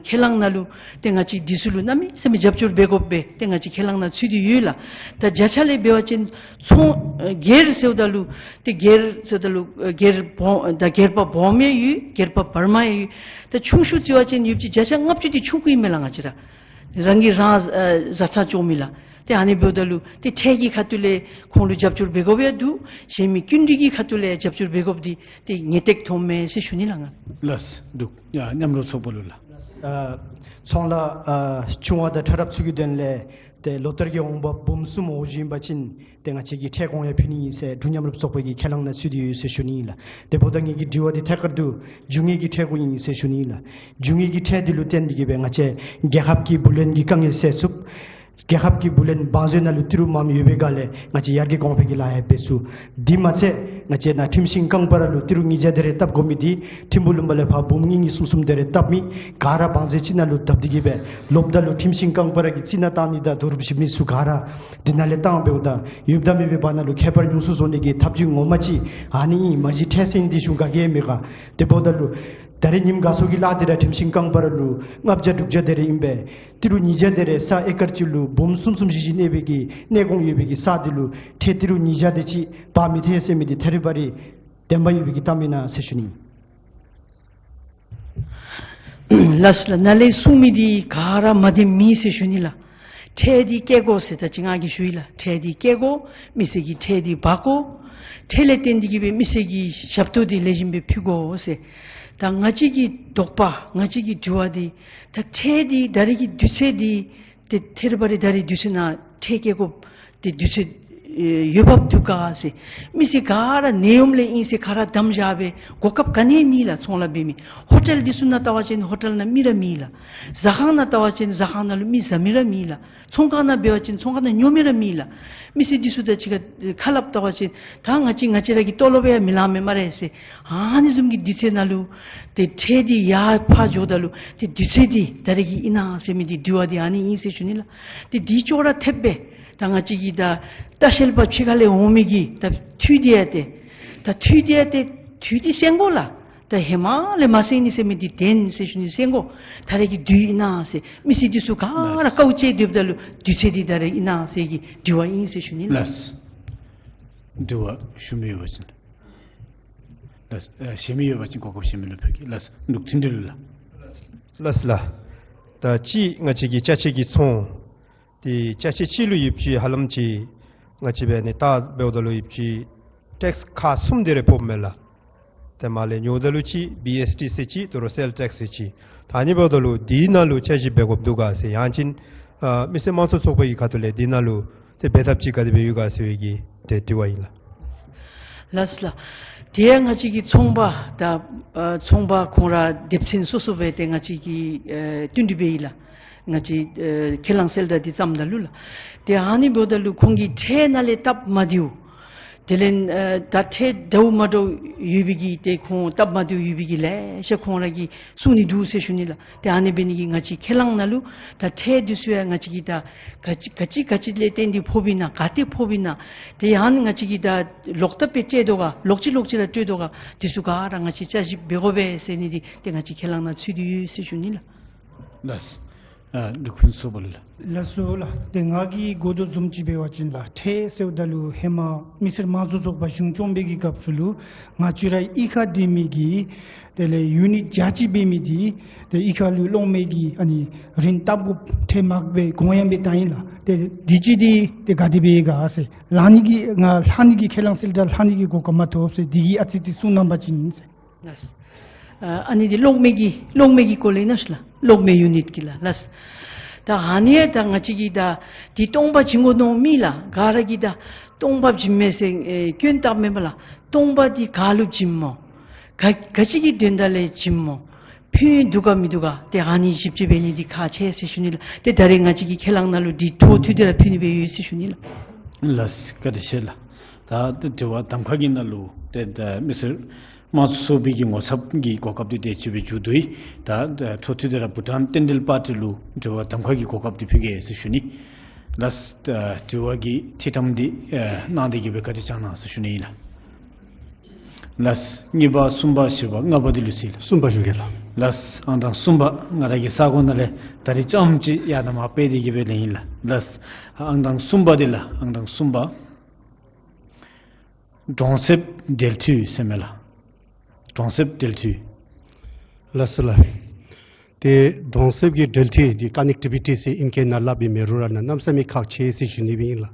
ཁས་བླངས་ནང་ལུ་ཏེ་ང་བཅས་འདི་ཚུ་ལུ་གནམ་མེད་ས་མེད་རྒྱབ་སྐྱོར་འབད་དགོཔ་སྦེ་ཏེ་ང་བཅས་ཁས་བླངས་ནང་ཚུད་དེ་ཡོད་ལགས། ད་བརྒྱ་ཆ་ལས་འབད་བ་ཅིན་ཚོང་ཨེ་སྒེར་ཟེརཝ་ད་ལུ་ཏེ་སྒེར་ཟེརཝ་ད་ལུ་ཨེ་སྒེར་བོ་ད་སྒེར་པ་སྦོམ་ཡང་ཡོད། སྒེར་པ་བར་མ་ཡང་ཡོད། ད་ཆུང་ཤོས་བརྩི་བ་ཅིན་ཡོདཔ་ཅིག་བརྒྱ་ཆ་ལྔ་བཅུ་འདི་ཆུང་ཀུ་ཨིན་མས་ལགས། ང་བཅས་ར་རང་གིས་རང་ཨེ་བཟའ་ཚང་བཅོ་མི་ལགས། ཏེ་ཨ་ནི་འབདཝ་ད་ལུ་ཏེ་ཁྲལ་གྱི་ཁ་ཐུག་ལས་ཁོང་ལུ་རྒྱབ་སྐྱོར་འབད་དགོཔ་ཡང་འདུག། གཞན་མི་ཀུན་རིག་གི་ཁ་ཐུག་ལས་རྒྱབ་སྐྱོར་འབད་དགོཔ་འདི་ཏེ་ངེས་ཏིག་མཐོངམ་མས་ཟེར་ཞུ་ནི་ལགས་ང་། ལགས་འདུག། ཡ་མཉམ་རོགས་ཚོགས་པ་ལུ་ལགས། ཨ་ཚོང་ལཱ་ཨ་ཆུང་བ་དང་ཕྲ་རབ་ཚུ་གི་དོན་ལས་ཏེ་ལོ་ལྟར་གྱི་འོང་འབབ་འབུམ་གསུམ་འོང་བཞིན་པ་ཅིན་ཏེ་ང་བཅས་ཀྱིས་ཁྲལ་གོང་ཡང་ཕུལ་ནི་ཨིན་ཟེར་འབྲུག་མཉམ་རུབ་ཚོགས་པ་གིས་ཁས་བླངས་ནང་ཚུད་དེ་ཡོད་ཟེར་ཞུ་ནི་ཨིན་ལགས། དེ་འབདཝ་ད་ངེ་གི་དྲི་བ་འདི་ཐད་ཀར་དུ་རྒྱུ་དངོས་ཀྱི་ཁྲལ་གུ་ཨིན་ཟེར་ཞུ་ནི་ཨིན་ལགས། རྒྱུ་དངོས་ཀྱི་ཁྲལ་འདི་ལུ་བརྟེན་ཏེ་གིས་སྦེ་ང་བཅས་རྒྱལ་ཁབ་ཀྱི་བུ་ལོན་གྱི་དཀའ་ངལ་སེལ་ཚུགས། རྒྱལ་ཁབ་ཀྱི་བུ་ལོན་བང་མཛོད་ནང་ལུ་ཏི་རུ་མངམ་ཡོད་པའི་སྒང་ལས་ང་བཅས་ཡར་རྒྱས་གོང་འཕེལ་གྱི་ལཱ་ཡང་འབད་ཚུགས། དེ་མ་ཚད་ང་བཅས་ནཱ་ཁྲིམས་ཤིང་རྐང་པ་ར་ལུ་ཏི་རུ་ཉིས་བརྒྱ་དེ་རེ་བཏབ་དགོ་མི་འདི་ཐིམ་ཕུ་ལུང་པ་ལས་ཕར་འབུམ་གཉིས་གཉིས་གསུམ་གསུམ་དེ་རེ་བཏབ་མི་ག་ར་བང་མཛོད་ཅིག་ནང་ལུ་བཏབ་སྟེ་གིས་སྦེ་ལོག་ད་ལུ་ཁྲིམས་ཤིང་རྐང་པ་ར་གི་རྩིས་ནང་བཏང་ནི་དང་རྡོ་རུབ་བཞི་མི་ཚུ་ག་ར་འདི་ནང་ལས་བཏང་འབདཝ་ད་ཡོདཔ་དང་མེད་པའི་བར་ན་ལུ་ཁྱད་པར་ཉུང་སུ་བཟོ་ནི་གི་ཐབས་ཇུས་ངོ་མ་ཅིག་ཨ་ནི་ཨིན། མ་གཞི་ཁྲལ་སེང་འདི་གཞུང་ག་གིས་མེད་ག། དེ་འབདཝ་ད་ལུ་ད་རེས་ཉིནམ་ག་སོང་གི་ལཱ་འདི་ར་ཁྲིམས་ཤིང་རྐང་པ་ར་ལུ་ལྔ་བརྒྱ་དྲུག་བརྒྱ་དེ་རེ་ཨིན་པས། ཏི་རུ་ཉིས་བརྒྱ་དེ་རེ་ས་ཨེ་ཀར་གཅིག་ལུ་འབུམ་གསུམ་གསུམ་བཞི་བཞི་གནས་པའི་གི་གནས་གོང་ཡོད་པའི་གི་ས་འདི་ལུ་ཁྲལ་ཏི་རུ་ཉིས་བརྒྱ་དེ་ཅིག་འབག་མི་ཐེག་ཟེར་མི་འདི་ཐད་རི་བ་རི་བདེན་པ་ཡོད་པའི་གི་གཏམ་ཨིན་ན་ཟེར་ཞུ་ནི། ལགས་ལགས། ནཱ་ལས་གསུངས་མི་འདི་ག་ར་མ་བདེནམ་མེད་ཟེར་ཞུ་ནི་ལགས། ཁྲལ་འདི་བཀལ་དགོ་ཟེར་ད་ཅི་ང་གིས་ཞུ་ཡི་ལགས། ཁྲལ་འདི་བཀལ་དགོ། མི་སེར་གྱི་ཁྲལ་འདི་འབག་དགོ། ཁྲལ་ལས་བརྟེན་ཏེ་གིས་སྦེ་མི་སེར་གྱི་ཞབས་ཏོག་འདི་ལེགས་ཤོམ་སྦེ་ཕུལ་དགོ་ཟེར། ད་ང་བཅས་ཀྱི་དོགས་པ་ང་བཅས་ཀྱི་དྲི་བ་འདི་ད་ཁྲལ་འདི་ད་རེས་ཀྱི་དུས་ཚོད་འདི་ཏེ་ཐད་རི་བ་རི་ད་རེས་དུས་ཚོད་ནང་ཁྲལ་བཀལ་དགོཔ་ཏེ་དུས་ཚོད་ཨེ་འོས་འབབ་འདུག་ག་ཟེར། མི་སེར་ག་ར་ནད་ཡོདཔ་ལས་ཨིན་ཟེར་ག་ར་བསྡམས་བཞག་པའི་གོ་སྐབས་ག་ནི་ཡང་མེད་ལགས། ཚོང་ལཱ་འབད་མི་ཧོ་ཊེལ་འདི་ཚུ་ནང་བལྟ་བ་ཅིན་ཧོ་ཊེལ་ནང་མི་ར་མེད་ལགས། ཟ་ཁང་ནང་བལྟ་བ་ཅིན་ཟ་ཁང་ནང་ལུ་མི་ཟ་མི་ར་མེད་ལགས། ཚོང་ཁང་ནང་འབད་བ་ཅིན་ཚོང་ཁང་ནང་ཉོ་མི་ར་མེད་ལགས། མི་སེར་འདི་ཚུ་དང་གཅིག་ཁར་ཁ་སླབ་བལྟ་བ་ཅིན་ད་ང་བཅས་ང་བཅས་ར་གི་ལྟོ་ལོག་ཡང་མི་ལང་མས་སྨ་རེ་ཟེར། ཨ་ནི་བཟུམ་གྱི་དུས་ཚོད་ནང་ལུ་ཏེ་ཁྲལ་འདི་ཡར་ཕར་འགྱོཝ་ད་ལུ་ཏེ་དུས་ཚོད་འདི་ད་རེས་ཀྱི་ཨིན་ན་ཟེར་མི་འདི་དྲི་བ་འདི་ཨ་ནི་ཨིན་ཟེར་ཞུ་ནི་ལགས། ཏེ་འདི་ཅོག་ར་འཐདཔ་སྦེ་ད་ང་བཅས་ཀྱི་ད་ལྟ་བཤལ་པ་ཕྱི་ཁ་ལས་འོང་མི་གི་ད་འཐུས་འདི་ཡང་ཏེ་ད་འཐུས་འདི་ཡང་ཏེ་འཐུས་འདི་སེང་དགོ་ལགས། ད་ཧེ་མ་ལས་མ་སེང་ནི་ཟེར་མི་འདི་བདེན་ཟེར་ཞུ་ནི། སེང་དགོ། ད་རེས་ཀྱི་དུས་ཨིན་ན་ཟེར། མི་སེར་འདི་ཚུ་ག་ར་དཀའཝ་སྤྱད་སྡོདཔ་ད་ལུ་དུས་ཚོད་འདི་ད་རེས་ཨིན་ན་ཟེར་གྱི་དྲི་བ་ཨིན་ཟེར་ཞུ་ནི་ལགས། ལགས། དྲི་བ་ཞུ་མི་ཡོད་པ་ཅིན། ལགས། ཨ་ཞུ་མི་ཡོད་པ་ཅིན་གོ་སྐབས་ཞུ་མི་ལུ་ཕུལ་གེ། ལགས། འབྲུག་མཐུན་སྒྲིལ་ལགས། ལགས་ལགས། ད་ཅི་ང་བཅས་ཀྱི་ཅ་ཆས་ཀྱི་ཚོང་འདི་ཅ་ཆས་གཅིག་ལུ་ཡོདཔ་ཅིག་ཧ་ལམ་ཅིག་ང་བཅས་འབད་ནི་ད་འབདཝ་ད་ལུ་ཡོདཔ་ཅིག་ཊེགསི་ཁག་གསུམ་དེ་རེ་ཕོགཔ་མས་ལགས། ཏེ་མར་ལས་ཉོཝ་ད་ལུ་ཅིག་བི་ཨེསི་ཊི་ཟེར་ཅིག་ད་རུང་སེལ་ཊེགསི་ཟེར་ཅིག། ད་ཨ་ནི་འབདཝ་ད་ལུ་འདི་ནང་ལུ་ཆ་བཞག་འབད་དགོཔ་འདུག་ག་ཟེར། ཡང་ཅིན་ཨ་མི་སེར་དམངས་གཙོ་ཚོགས་པ་གི་ཁ་ཐུག་ལས་འདི་ནང་ལུ་ཏེ་འབད་ཐབས་ཅིག་ག་དེ་སྦེ་ཡོད་ག་ཟེར་བའི་གི་ཏེ་དྲི་བ་ཨིན་ལགས། ལགས་ལགས། དེ་ཡང་ང་བཅས་ཀྱི་ཚོང་པ་ད་ཨ་ཚོང་པ་ཁོང་ར་སྡེ་ཚན་སོ་སོ་སྦེ་ཏེ་ང་བཅས་ཀྱིས་ཨེ་བསྟུན་གྲོས་འབད་ཡི་ལགས། ང་བཅས་ཨེ་ཁས་བླངས་གསལ་བསྒྲགས་འདི་བརྩམ་ད་ལུ་ལགས། ཏེ་ཨ་ནི་འབདཝ་ད་ལུ་ཁོང་གིས་ཁྲལ་ནང་ལས་བཏབ་མ་བདེཝ་ དེ་ལས་ཨ་ད་ཁྲལ་འདྲཝ་མ་འདྲཝ་ཡོད་པའི་གི་ཏེ་ཁོང་སྟབས་མ་བདེཝ་ཡོད་པའི་གི་ལེ་ཤ་ཁོང་ར་གིས་གསུང་ནི་འདུག་ཟེར་ཞུ་ནི་ལགས། ཏེ་ཨ་ནི་འབད་ནི་གིས་ང་བཅས་ཁས་བླངས་ནང་ལུ་ད་ཁྲལ་འདི་ཚུ་ཡང་ང་བཅས་ཀྱིས་ད་ག་ཅི་ག་ཅི་ག་ཅི་ལས་བརྟེན་ཏེ་ཕོགཔ་ཨིན་ན་ག་ཏེ་ཕོགཔ་ཨིན་ན་ཏེ་ཡང་ང་བཅས་ཀྱིས་ད་ལོག་ལྟབ་སྦེ་སྤྲོད་དོ་ག་ལོག་ཅི་ལོག་ཅི་ར་སྤྲོད་དོ་ག་འདི་ཚུ་ག་ར་ང་བཅས་བསྐྱར་ཞིབ་འབད་དགོ་པས་ཟེར་ནི་འདི་ཏེ་ང་བཅས་ཁས་བླངས་ནང་ཚུད་དེ་ཡོད་ཟེར་ཞུ་ནི་ལགས། ལགས། ཨ་འབྲུག་ཕུན་ཚོགས་པ་ལགས། ལགས་སོ་ལགས། ཏེ་ང་གིས་གོ་དོ་བཟུམ་ཅིག་འབད་བ་ཅིན་ལགས་ཁྲལ་ཟེརཝ་ད་ལུ་ཧེ་མ་མི་སེར་དམངས་གཙོ་ཚོགས་པ་གཞུང་སྐྱོང་པའི་གི་སྐབས་སུ་ལུ་ང་བཅས་ར་གཡུས་ཁར་སྡོད་མི་གི་དེ་ལས་ཡུ་ནིཊ་བརྒྱ་ཅིག་འབད་མི་འདི་ཏེ་གཡུས་ཁ་ལུ་གློག་མེ་གི་ཨ་ནི་རིན་བཏབ་དགོཔ་ཁྲལ་མ་འབད་དགོ་ཡང་འབད་བཏང་ཡི་ལགས། ཏེ་དུས་ཅི་འདི་ཏེ་ག་དེ་སྦེ་ག་ཟེར་ལྷག་ནི་གི་ང་ལྷག་ནི་གི་ཁས་བླངས་ཟེར་ད་ལྷག་ནི་གི་གོ་སྐབས་མ་ཐོབ་ཟེར་འདི་གིས་ཨ་ཙི་ཙི་གསུང་གནང་པ་ཅིན་ཟེར། ལགས། ཨ་ཨ་ནི་འདི་གློག་མེ་གི་གློག་མེ་གི་སྐོར་ལས་ཨིན་ན་ལགས། གློག་མེ་ཡུ་ནིཊ་གི་ལགས། ལགས། ད་ཨ་ནི་ད་ང་བཅས་ཀྱིས་ད་འདི་སྟོང་པ་བྱིན་དགོ་མནོ་མི་ལགས་ག་ར་གིས་ད་སྟོང་པ་བྱིན་མས་ཟེར་ཨེ་སྐྱོན་བཏབ་མེན་པ་ལགས། སྟོང་པ་འདི་ག་ལུ་བྱིནམ་སྨོ། ག་ག་ཅི་གི་དོན་དག་ལས་བྱིནམ་སྨོ། ཕན་ཡོན་འདུག་ག་མི་འདུག་ག་ཏེ་ཨ་ནི་ཞིབ་དཔྱད་འབད་ནི་འདི་ཁག་ཆེ་ཟེར་ཞུ་ནི་ལགས། ཏེ་ད་རེས་ང་བཅས་ཀྱིས་ཁས་བླངས་ནང་ལུ་འདི་འཕྲོ་མཐུད་དེ་ར་ཕུལ་ནི་སྦེ་ཡོད་ཟེར་ཞུ་ནི་ལགས། ལགས། བཀའ་དྲིན་ཆེ་ལགས། ད་དྲི་བ་གདམ་ཁ་གི་ནང་ལུ་ཏེ་ད་མི་སེར་དམངས་གཙོ་ཚོགས་པའི་གི་ངོ་ཚབ་ཀྱི་གོ་སྐབས་འདི་དེ་ཅིག་སྦེ་མཇུག་བསྡུ་ཡི། ད་འཕྲོ་མཐུད་དེ་ར་བྷུ་ཊཱན་རྟེན་འབྲེལ་པར་ཊི་ལུ་དྲི་བ་གདམ་ཁ་གི་གོ་སྐབས་འདི་ཕུལ་གེ་ཟེར་ཞུ་ནི། ལགས། དྲི་བ་གི་ཐད་གཏམ་འདི་གནང་སྟེ་གི་སྦེ་བཀའ་དྲིན་བསྐྱང་གནང་ཟེར་ཞུ་ནི་ཨིན་ལགས། ལགས། གཉིས་པ་གསུམ་པ་བཞི་པ་ལྔ་པ་འདི་ལུ་ཟེར་ལགས། གསུམ་པ་ཞུ་གེ་ལགས། ལགས། ཨང་དང་གསུམ་པ་ང་ར་གི་ས་གོ་ནང་ལས་ད་རིས་རྐྱངམ་ཅིག་ཡར་ནཱ་མར་སྤེལ་ཏེ་གི་སྦེ་ལེན་ཡི་ལགས། ལགས། ཨང་དང་གསུམ་པ་འདི་ལགས། ཨང་དང་གསུམ་པ་གྲོང་གསེབ་འབྲེལ་མཐུད་ཟེར་མས་ལགས། གྲོང་གསེབ་འབྲེལ་མཐུད། ལགས་སོ་ལགས། ཏེ་གྲོང་གསེབ་ཀྱི་འབྲེལ་མཐུད་འདི་ཀ་ནེག་ཊི་བི་ཊི་ཟེར་ཨིང་སྐད་ནང་སླབ་ཨིན་མས། རུ་རཱལ་ནང་གནམ་མེད་ས་མེད་ཁག་ཆེ་ཟེར་ཞུ་ནི་སྦེ་ཨིན་ལགས།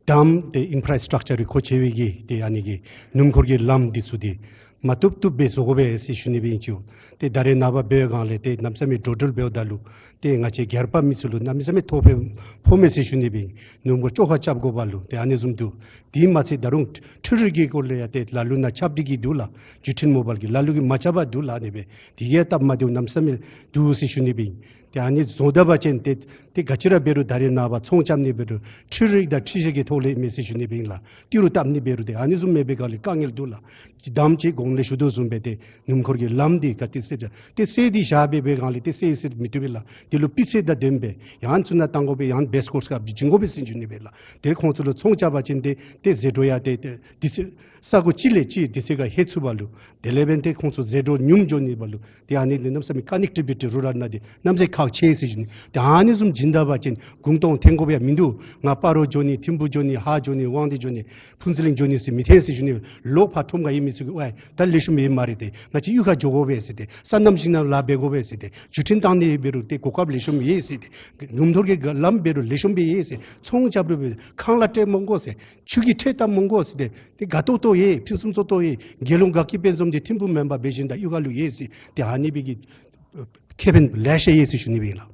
ཌམ་ཏེ་ཨིན་ཕ་ར་སི་ཊག་ཅར་རེ་མཁོ་ཆེ་བའི་གི་ཏེ་ཨ་ནི་གི་སྣུམ་འཁོར་གྱི་ལམ་འདི་ཚུ་འདི་མ་བཏུབ་བཏུབ་སྦེ་བཟོ་དགོ་པས་ཟེར་ཞུ་ནི་སྦེ་ཨིན་ཅིའོ། ཏེ་ད་རེས་ནངས་པ་འབད་བའི་སྒང་ལས་ཏེ་གནམ་མེད་ས་མེད་འགྲོ་འགྲུལ་འབདཝ་ད་ལུ་ཏེ་ང་བཅས་རྒྱལ་ཁབ་མི་ཚུ་ལུ་གནམ་མེད་ས་མེད་ཐོ་ཕོག་ཕོག་མས་ཟེར་ཞུ་ནི་སྦེ་ཨིན། སྣུམ་འཁོར་བཅོ་ཁ་རྐྱབ་དགོ་པ་ལུ་ཏེ་ཨ་ནི་བཟུམ་འདུག། དེ་མ་ཚད་ད་རུང་འཕྲུལ་རིག་གི་སྐོར་ལས་ཡང་ཏེ་ལ་ལུ་ནང་ཁྱབ་སྟེ་གི་འདུག་ལགས། བརྒྱུད་འཕྲིན་མོ་བཱའིལ་གྱི་ལ་ལུ་གིས་མ་ཁྱབ་པར་འདུག་ལགས། ཨ་ནི་སྦེ་དེ་གིས་སྟབས་མ་བདེཝ་གནམ་མེད་ས་མེད་འདུག་ཟེར་ཞུ་ནི་སྦེ་ཨིན། ཏེ་ཨ་ནི་བཟོ་ད་པ་ཅིན་ཏེ་ཏེ་ག་ཅི་ར་འབད་རུང་ད་རེས་ནངས་པ་ཚོང་རྐྱབ་ནི་འབད་རུང་འཕྲུལ་རིག་དང་འཕྲུལ་ཆས་ཀྱི་ཐོག་ལས་མས་ཟེར་ཞུ་ནི་སྦེ་ཨིན་ལགས། ཏི་རུ་བཏབ་ནི་འབད་རུང་ཏེ་ཨ་ནི་བཟུམ་མེད་པའི་སྒང་ལས་དཀའ་ངལ་འདུག་ལགས། ཅིག་ཌམ་ཅིག་གོང་ལས་ཞུ་དོ་བཟུམ་སྦེ་ཏེ་སྣུམ་འཁོར་གྱི་ལམ་འདི་ག་ཏེ་སེལ་ཏེ་སེལ་ཏེ་བཞག་པའི་སྦེ་སྒང་ལས་ཏེ་སེལ་སེལ་མི་བཏུབ་པས་ལགས། དེ་ལུ་སྤུས་ཚད་དང་ལྡནམ་སྦེ་ཡང་ཚུ་ནང་བཏང་དགོ་པས། ཡང་བེསཊ་ཀོརསི་ཁར་བྱིན་དགོ་པས་ཟེར་ཞུ་ནི་སྦེ་ལགས། ཏེ་ཁོང་ཚུ་ལུ་ཚོང་རྐྱབ་པ་ཅིན་ཏེ་ཏེ་ཟད་འགྲོ་ཡང་ཏེ་ཏེ་དུས་ཚོད་ས་གོ་གཅིག་ལས་གཅིག་དུས་ཚོད་ཁར་ལྷོད་ཚུགས་པ་ལུ་དེ་ལས་འབདན་ཏེ་ཁོང་ཚུ་ཟད་འགྲོ་ཉུང་འགྱོ་ནི་འབད་ལུ་ཏེ་ཨ་ནི་ལས་གནམ་མེད་ས་མེད་ཀ་ནེག་ཊི་བི་ཊི་རུ་རཱལ་ནང་འདི་གནམ་མེད་ས་མེད་ཁག་ཆེ་ཟེར་ཞུ་ནི། ཏེ་ཨ་ནི་བཟུམ་བྱིན་ད་པ་ཅིན་གུང་སྟོང་འཐོན་དགོ་པའི་མིན་འདུག། ང་སྤ་རོ་འགྱོ་ནི་ཐིམ་ཕུ་འགྱོ་ནི་ཧཱ་འགྱོ་ནི་དབང་འདུས་འགྱོ་ནི་ཕུན་ཚོགས་གླིང་འགྱོ་ནི་ཟེར་མི་འཐོན་ཟེར་ཞུ་ནི། ལོག་ཕར་ཁྲོམ་ཁར་ཡོད་མི་ཚུ་གིས་ཝའི་ད་ལེགས་ཤོམ་ཡོད་སྨ་རེ། ཏེ་ང་བཅས་གཡུས་ཁར་འགྱོ་དགོ་པས་ཟེར། ཏེ་སོ་ནམ་ཞིང་ནང་ལཱ་འབད་དགོ་པས་ཟེར། ཏེ་བརྒྱུད་འཕྲིན་བཏང་ནི་འབད་རུང་ཏེ་གོ་སྐབས་ལེགས་ཤོམ་ཡོད་ཟེར། ཏེ་སྣུམ་འཁོར་གྱི་ལམ་འབད་རུང་ལེགས་ཤོམ་སྦེ་ཡོད་ཟེར། ཚོང་རྐྱབ་རུང་སྦེ་ཁང་གླ་སྤྲོད་མི་དགོ་ཟེར། ཆུ་གི་ཁྲལ་བཏབ་མི་དགོ་ཟེར། ཏེ་ཏེ་དགའ་ཏོག་ཏོ་ཡོད། ཕུན་སུམ་ཚོགས་ཏོ་ཡོད། རྒྱལ་ཡོངས་དགའ་སྐྱིད་དཔལ་འཛོམས་འདི་ཐིམ་ཕུག་མེན་པར་སྦེ་གཞན་དང་གཡུས་ཁ་ལུ་ཡོད་ཟེར། ཏེ་ཨ་ནི་སྦེ་གི་ཁེ་ཕན་ལེ་ཤ་ཡོད་ཟེར་ཞུ་ནི་སྦེ་ཨིན་ལགས།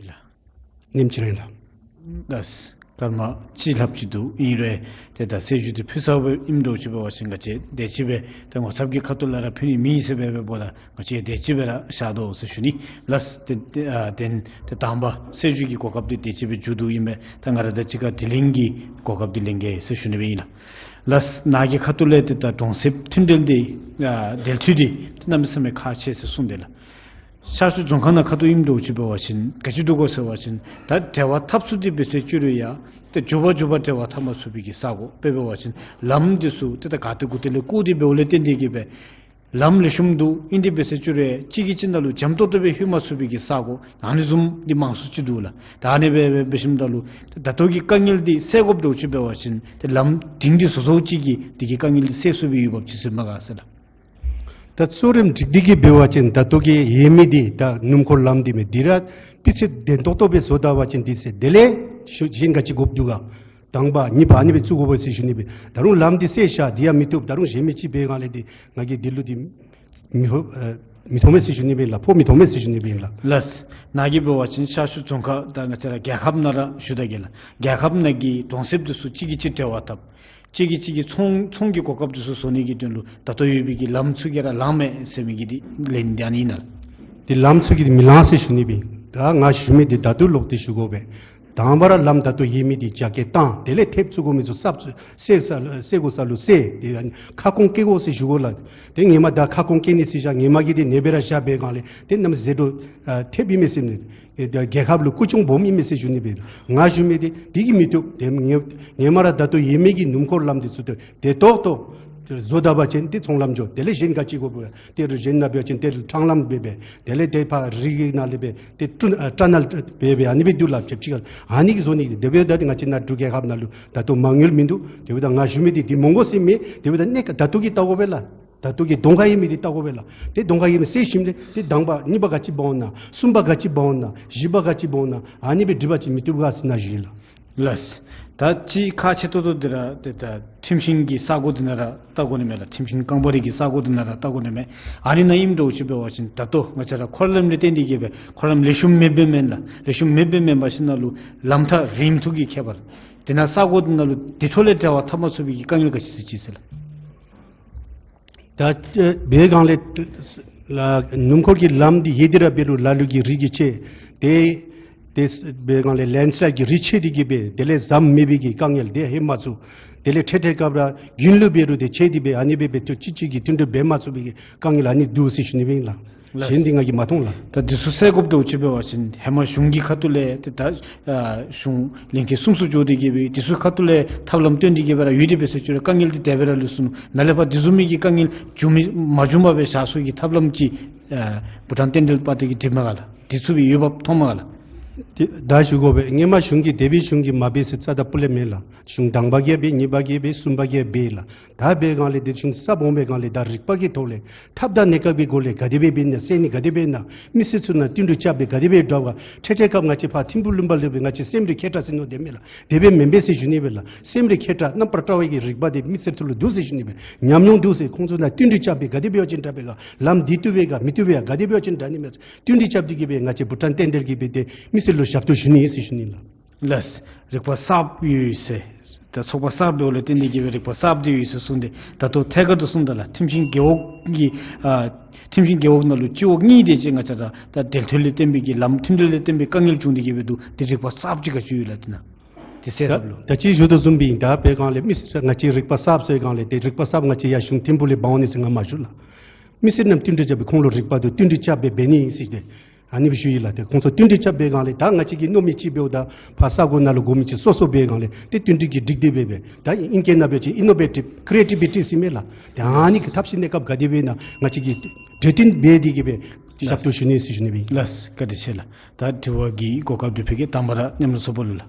ལགས། ཉིནམ་གཅིག་རེ་ལགས། ལགས། སྐར་མ་གཅིག་ལྷགཔ་ཅིག་འདུག། ཨིན་རུང་ཏེ་ད་གསལ་ཞུ་འདི་ཕུལ་ཚརཝ་ཨིནམ་འདྲཝ་ཅིག་འབད་བ་ཅིན་ང་བཅས་དེ་ཅིག་སྦེ་ཏེ་ངོ་ཚབ་ཀྱི་ཁ་ཐུག་ལས་ར་ཕུལ་ནི་མེད་ཟེར་སྦེ་འབདཝ་ད་ང་བཅས་དེ་ཅིག་སྦེ་ར་བཞག་དོ་ཟེར་ཞུ་ནི། ལགས། ཏེ་ཏེ་ཨ་ཏེ་ཏེ་དང་པ་གསལ་ཞུ་གི་གོ་སྐབས་འདི་དེ་ཅིག་སྦེ་མཇུག་བསྡུཝ་ཨིན་པས། ད་ང་ར་དང་གཅིག་ཁར་དྲི་ལན་གྱི་གོ་སྐབས་འདི་ལེན་གེ་ཟེར་ཞུ་ནི་སྦེ་ཨིན་ལགས། ལགས། ནཱ་གི་ཁ་ཐུག་ལས་ཏེ་ད་གྲོང་གསེབ་མཐུན་འབྲེལ་འདི་ཨ་འབྲེལ་མཐུད་འདི་ཏེ་གནམ་མེད་ས་མེད་ཁག་ཆེ་ཟེར་གསུངས་ཏེ་ལགས། ཤར་ཕྱོགས་རྫོང་ཁག་ནང་ཁ་ཐུག་ཨིནམ་འདྲཝ་ཅིག་འབད་བ་ཅིན་ག་ཅི་འདུག་གོ་ཟེར་བ་ཅིན་ད་འབྲེལ་བ་འཐབ་ཚུགས་ཏེ་འབད་ཟེར་བཅུག་རུང་ཡང་ཏེ་མགྱོགས་པ་མགྱོགས་པ་འབྲེལ་བ་འཐབ་མ་ཚུགས་པའི་གི་ས་གོ་དཔེ་འབད་བ་ཅིན་ལམ་འདི་ཚུ་ཏེ་ད་ག་ཏེ་གུ་ཏེ་ལས་བརྐོ་སྟེ་འབདཝ་ལས་བརྟེན་ཏེ་གི་སྦེ་ལམ་ལེགས་ཤོམ་འདུག། ཨིན་ཏེ་འབད་ཟེར་བཅུག་རུང་གཅིག་གིས་གཅིག་ནང་ལུ་འཇམ་ཏོག་ཏོ་སྦེ་ལྷོད་མ་ཚུགས་པའི་གི་ས་གོ་ཨ་ནི་བཟུམ་འདི་མང་སུ་ཅིག་འདུག་ལགས། ད་ཨ་ནི་སྦེ་འབད་འབད་ཞིནམ་ད་ལུ་ད་ལྟོ་གི་དཀའ་ངལ་འདི་སེལ་དགོཔ་འདྲཝ་ཅིག་འབད་བ་ཅིན་ཏེ་ལམ་སྒྲིང་སྒྲི་བཟོ་བཟོཝ་ཅིག་གིས་དེ་གི་དཀའ་ངལ་འདི་སེལ་ཚུགས་པའི་འོས་འབབ་ཅིག་ཟེར་མས་ག་ཟེར་ལགས། ད་གཙོ་རིམ་སྒྲིག་སྟེ་གི་འབད་བ་ཅིན་ད་ལྟོ་གི་ཡོད་མི་འདི་ད་སྣུམ་འཁོར་ལམ་འདི་མས། འདི་ར་སྤུས་ཚད་ལྡན་ཏོག་ཏོ་སྦེ་བཟོ་ད་པ་ཅིན་འདི་ཟེར། དེ་ལས་ཞུ་གཞན་ག་ཅི་དགོཔ་འདུག་ག། དང་པ་གཉིས་པ་ཨ་ནི་སྦེ་བཙུགས་དགོ་པས་ཟེར་ཞུ་ནི་སྦེ། ད་རུང་ལམ་འདི་སེལ་བཞག་འདི་ཡང་མི་བཏུབ། ད་རུང་གཞན་མི་ཅིག་འབད་སྒང་ལས་འདི་ང་གིས་འདི་ལུ་འདི་མི་ཧོ་ཨ་མི་མཐོང་མས་ཟེར་ཞུ་ནི་སྦེ་ལགས། ཕོག་མི་མཐོང་མས་ཟེར་ཞུ་ནི་སྦེ་ལགས། ལགས། ནཱ་གི་འབད་བ་ཅིན་ཤར་ཕྱོགས་རྫོང་ཁག་ད་ང་བཅས་ར་རྒྱལ་ཁབ་ནང་ར་ཞུ་ད་གེ་ལགས། རྒྱལ་ཁབ་ནང་གི་གྲོང་གསེབ་འདི་ཚུ་གཅིག་གིས་གཅིག་འབྲེལ་བ་འཐབ། གཅིག་གིས་གཅིག་གི་ཚོང་ཚོང་གི་གོ་སྐབས་འདི་ཚུ་བཟོ་ནི་གི་དོན་ལུ་ད་ལྟོ་ཡོད་པའི་གི་ལམ་ཚུ་གིས་ར་ལངམ་མས་ཟེར་མི་གི་འདི་ལན་འདི་ཨ་ནི་ཨིན་ན་ལགས། འདི་ལམ་ཚུ་གིས་འདི་མི་ལང་ཟེར་ཞུ་ནི་སྦེ། ད་ང་ཞུ་མི་འདི་ད་ལྟོ་ལོག་སྟེ་ཞུ་དགོ་པས། དང་པ་ར་ལམ་ད་ལྟོ་ཡོད་མི་འདི་རྒྱ་སྐྱེད་བཏང་། དེ་ལས་ཐེབས་བཙུགས་དགོ་མི་ཚུ་གསརཔ་ཚུ་སེལ་ས་ལུ་སེལ་དགོ་ས་ལུ་སེལ། དེ་ཁ་སྐོང་བཀལ་དགོ་ཟེར་ཞུ་དགོ་ལགས། དེ་ངོ་མ་ད་ཁ་སྐོང་བཀལ་ནི་ཟེར་བཞག་ངོ་མ་གི་དེ་ནེ་སྦེ་ར་བཞག་པའི་སྒང་ལས་དེ་གནམ་མེད་ས་མེད་ཨ་ཐེབས་ཨིན་མས་ཟེར་ནི། ཨེ་ད་རྒྱལ་ཁབ་ལུ་རྐུ་ཆུང་སྦོམ་ཨིན་མས་ཟེར་ཞུ་ནི་སྦེ། ང་ཞུ་མི་དེ་དེ་གིས་མི་བཏུབ། དེ་ངོ་ངོ་མ་ར་ད་ལྟོ་ཡོད་མི་གི་སྣུམ་འཁོར་ལམ་འདི་ཚུ་དེ་དེ་ཏོག་ཏོ་བཟོ་ད་པ་ཅིན་དེ་ཚོང་ལམ་འགྱོ། དེ་ལས་གཞན་ག་ཅི་དགོ་པས། དེ་རུ་གཞན་ན་འབད་བ་ཅིན་དེ་རུ་ཊང་ལམ་འབད་འབད། དེ་ལས་དེ་ཕར་རི་གི་ནང་ལས་འབད་དེ་ཀྲུ་ཨ་ཊ་ནལ་འབད་འབད་ཨ་ནི་སྦེ་འདུག་ལགས། ཆབས་ཅིག་ཨ་ནི་གིས་བཟོ་ནི། དེ་འབདཝ་ད་ང་བཅས་ནཱ་འབྲུག་རྒྱལ་ཁབ་ནང་ལུ་ད་ལྟོ་མ་དངུལ་མིན་འདུག། དེ་འབདཝ་ད་ང་ཞུ་མི་དེ་དེ་མི་དགོ་ཟེར་མེན། དེ་འབདཝ་ད་གནས་སྐབས་ད་ལྟོ་གི་བལྟ་དགོ་པས་ལགས། ད་ལྟོ་གི་གདོང་ཁར་ཡོད་མི་དེ་བལྟ་དགོ་པས་ལགས། དེ་གདོང་ཁར་ཡོད་མི་སེལ་ཞིནམ་ལས་དེ་དང་པ་གཉིས་པ་ག་ཅི་འབག་འོང་ན། གསུམ་པ་ག་ཅི་འབག་འོང་ན། བཞི་པ་ག་ཅི་འབག་འོང་ན། ཨ་ནི་སྦེ་སྒྲིག་པ་ཅིན་མི་བཏུབ་ག་ཟེར་ནཱ་ཞུ་ཡི་ལགས། ལགས། ད་ཅི་ཁག་ཆེ་ཏོག་ཏོ་འདི་ར་ཏེ་ད་ཁྲིམས་ཤིང་གི་ས་གོ་འདི་ནང་ར་བལྟ་དགོ་ནི་མས་ལགས། ཁྲིམས་ཤིང་རྐང་པ་རི་གི་ས་གོ་འདི་ནང་ར་བལྟ་དགོ་ནི་མས། ཨ་རི་ནང་ཨིནམ་འདྲཝ་ཅིག་འབད་བ་ཅིན་ད་ལྟོ་ང་བཅས་ར་འཁོར་ལམ་ལས་བརྟེན་ཏེ་གིས་སྦེ་འཁོར་ལམ་ལེགས་ཤོམ་མེདཔ་མེན་ལགས། ལེགས་ཤོམ་མེདཔ་མེན་པ་ཅིན་ནཱ་ལུ་ལམ་ཐག་རིངམ་ཐུག་གི་ཁྱད་པར། དེ་ནང་ས་གོ་འདི་ནང་ལུ་དེ་འཕྲོ་ལས་འབྲེལ་བ་འཐབ་མ་ཚུགས་པའི་གི་དཀའ་ངལ་ག་ཅི་ཟེར་ཅི་ཟེར་ལགས། ད་ཨེ་འབད་སྒང་ལས་ལགས་སྣུམ་འཁོར་གྱི་ལམ་འདི་ཡོད་དེ་ར་འབད་རུང་ལ་ལུ་གིས་རི་གིས་ཕྱེ། དེ་དེ་འབད་སྒང་ལས་ལེནཌ་སི་ལའིཌ་གིས་རི་ཕྱེ་སྟེ་གིས་སྦེ་དེ་ལས་ཟམ་མེད་པའི་གི་དཀའ་ངལ་དེ་ལྷོད་མ་ཚུགས། དེ་ལས་འཕྲལ་འཕྲལ་སྐབས་ར་རྒྱུན་ལུ་འབད་རུང་དེ་ཕྱེ་སྟེ་སྦེ་ཨ་ནི་སྦེ་འབད་དུས་གཅིག་གཅིག་གིས་མཐུན་སྒྲིལ་འབད་མ་ཚུགས་པའི་གི་དཀའ་ངལ་ཨ་ནི་འདུག་ཟེར་ཞུ་ནི་སྦེ་ཨིན་ལགས། ལགས། གཞན་འདི་ང་གིས་མ་མཐོང་ལགས། ད་འདི་ཚུ་སེལ་དགོཔ་འདྲཝ་ཅིག་འབད་བ་ཅིན་ཧེ་མ་གཞུང་གི་ཁ་ཐུག་ལས་ཏེ་ད་ཨ་གཞུང་ལྷན་ཁག་གསུམ་སུ་འགྱོ་སྟེ་གིས་སྦེ་འདི་ཚུ་ཁ་ཐུག་ལས་ཐབས་ལམ་སྟོན་ཏེ་གིས་སྦེ་ར་ཡོད་དེ་འབད་ཟེར་ཞུ་རུང་དཀའ་ངལ་འདི་དེ་སྦེ་ར་ལུས་སོང་ནུག། ནཱ་ལས་ཕར་འདི་བཟུམ་མའི་གི་དཀའ་ངལ་འབྱུང་མི་མ་བྱུང་པར་སྦེ་བཞག་སའི་གི་ཐབས་ལམ་ཅིག་ཨ་བྷུ་ཊཱན་རྟེན་འབྲེལ་པར་ཊི་གིས་སྒྲིག་མས་ག་ལགས། འདི་ཚུ་སྦེ་ཡོདཔ་མཐོང་མས་ག་ལགས། ཏེ་ད་ཞུ་དགོ་པས། ཧེ་མ་གཞུང་གིས་འདས་པའི་གཞུང་གིས་མ་འབད་ཟེར་རྩ་དང་སྤུ་ལས་མེད་ལགས། གཞུང་དང་པ་གིས་འབད། གཉིས་པ་གིས་འབད། གསུམ་པ་གིས་འབད་ལགས། ད་འབད་སྒང་ལས་དེ་གཞུང་གསརཔ་འོང་པའི་སྒང་ལས་ད་རིག་པ་གི་ཐོག་ལས་ཐབས་དང་གནས་སྐབས་ཀྱི་སྒོ་ལས་ག་དེ་སྦེ་འབད་ན་སེལ་ནི་ག་དེ་སྦེ་ན། མི་སེར་ཚུ་ནང་བསྟུན་གྲོས་རྐྱབ་སྦེ་ག་དེ་སྦེ་འདྲ་བ། འཕྲལ་འཕྲལ་སྐབས་ང་བཅས་ཕར་ཐིམ་ཕུག་ལུང་པ་ལུ་སྦེ་ང་བཅས་སེམས་རིག་མཁས་དྲགས་ཟེར་མནོ་དེས་མས་ལགས། དེ་སྦེ་མེན་པས་ཟེར་ཞུ་ནི་སྦེ་ལགས། སེམས་རིག་མཁས་དྲགས་རྣམ་པར་དཀྲོལ་བའི་གི་རིག་པ་དེ་མི་སེར་ཚུ་ལུ་འདུག་ཟེར་ཞུ་ནི་སྦེ། ཉམས་མྱོང་འདུག་ཟེར། ཁོང་ཚུ་ནང་བསྟུན་གྲོས་རྐྱབ་སྦེ་ག་དེ་སྦེ་ཡོད་ཅིན་དྲག་པས་ག། ལམ་འདི་བཏུབ་པས་ག་མི་བཏུབ་པས་ག་ག་དེ་སྦེ་ཡོད་ཅིན་དྲག་ནི་མས། བསྟུན་གྲོས་རྐྱབ་སྟེ་གིས་སྦེ་ང་བཅས་བྷུ་ཊཱན་རྟེན་འབྲེལ་གྱིས་སྦེ་ཏེ་མི་སེར་ལུ་ཞབས་ཏོག་ཞུ་ནི་ཟེར་ཞུ་ནི་ལགས། ལགས། རིག་པ་གསརཔ་ཡོད་ཟེར། ད་ཚོགས་པ་གསརཔ་འབདཝ་ལས་བརྟེན་ཏེ་གིས་སྦེ་རིག་པ་གསརཔ་འདི་ཡོད་ཟེར་གསུངས་ཏེ། ད་ལྟོ་ཐད་ཀར་དུ་གསུངམ་ད་ལགས། ཁྲིམས་ཤིང་རྒེད་འོག་གི་ཨ་ཁྲིམས་ཤིང་རྒེད་འོག་ནང་ལུ་སྤྱི་འོག་གཉིས་དེ་ཅིག་ང་བཅས་ར་ད་འབྲེལ་མཐུད་ལས་བརྟེན་པའི་གི་ལམ་མཐུན་སྒྲིལ་ལས་བརྟེན་པའི་དཀའ་ངལ་བྱུང་སྟེ་གིས་སྦེ་འདུག། དེ་རིག་པ་གསརཔ་ཅིག་ག་ཅི་ཡོད་ལགས་དེ་ནང་། དེ་ཟེར་ད་ལོ། ད་ཅི་ཞུ་དོ་བཟུམ་སྦེ་ཨིན། ད་འབད་སྒང་ལས་མི་སེར་ང་བཅས་རིག་པ་གསརཔ་ཟེར་སྒང་ལས་དེ་རིག་པ་གསརཔ་ང་བཅས་ཡར་གཞུང་ཐིམ་ཕུག་ལས་འབག་འོང་ནི་ཟེར་ང་མ་ཞུ་ལགས། མི་སེར་རྣམས་བསྟུན་གྲོས་རྐྱབ་སྦེ་ཁོང་ལུ་རིག་པ་དང་བསྟུན་གྲོས་རྐྱབ་སྦེ་འབད་ནི་ཟེར་ཏེ་ཨ་ནི་སྦེ་ཞུ་ཡི་ལགས། ཏེ་ཁོང་ཚུ་བསྟུན་གྲོས་རྐྱབ་པའི་སྒང་ལས་ད་ང་བཅས་ཀྱིས་མནོ་མི་ཅིག་འབདཝ་ད་ཕར་ས་གོ་ནང་ལུ་དགོ་མི་ཅིག་སོ་སོ་འབད་སྒང་ལས་ཏེ་བསྟུན་གྲོས་ཀྱི་སྒྲིག་སྟེ་སྦེ་འབད། ད་ཨིང་སྐད་ནང་འབད་བ་ཅིན་ཨིན་ནོ་ཝེ་ཊིབ་ཀྲི་ཨེ་ཊི་བི་ཊི་ཟེར་མས་ལགས། ཏེ་ཨ་ནི་གི་ཐབས་ཤེས་གནས་སྐབས་ག་དེ་སྦེ་ན་ང་བཅས་ཀྱིས་གྲོས་བསྟུན་འབད་དེ་གིས་སྦེ་ཞབས་ཏོག་ཞུ་ནི་ཟེར་ཞུ་ནི་སྦེ་ཨིན། ལགས། བཀའ་དྲིན་ཆེ་ལགས། ད་དྲི་བ་གི་གོ་སྐབས་འདི་ཕུལ་གེ། དང་པ་ར་མཉམ་རུབ་ཚོགས་པ་ལུ་ལགས།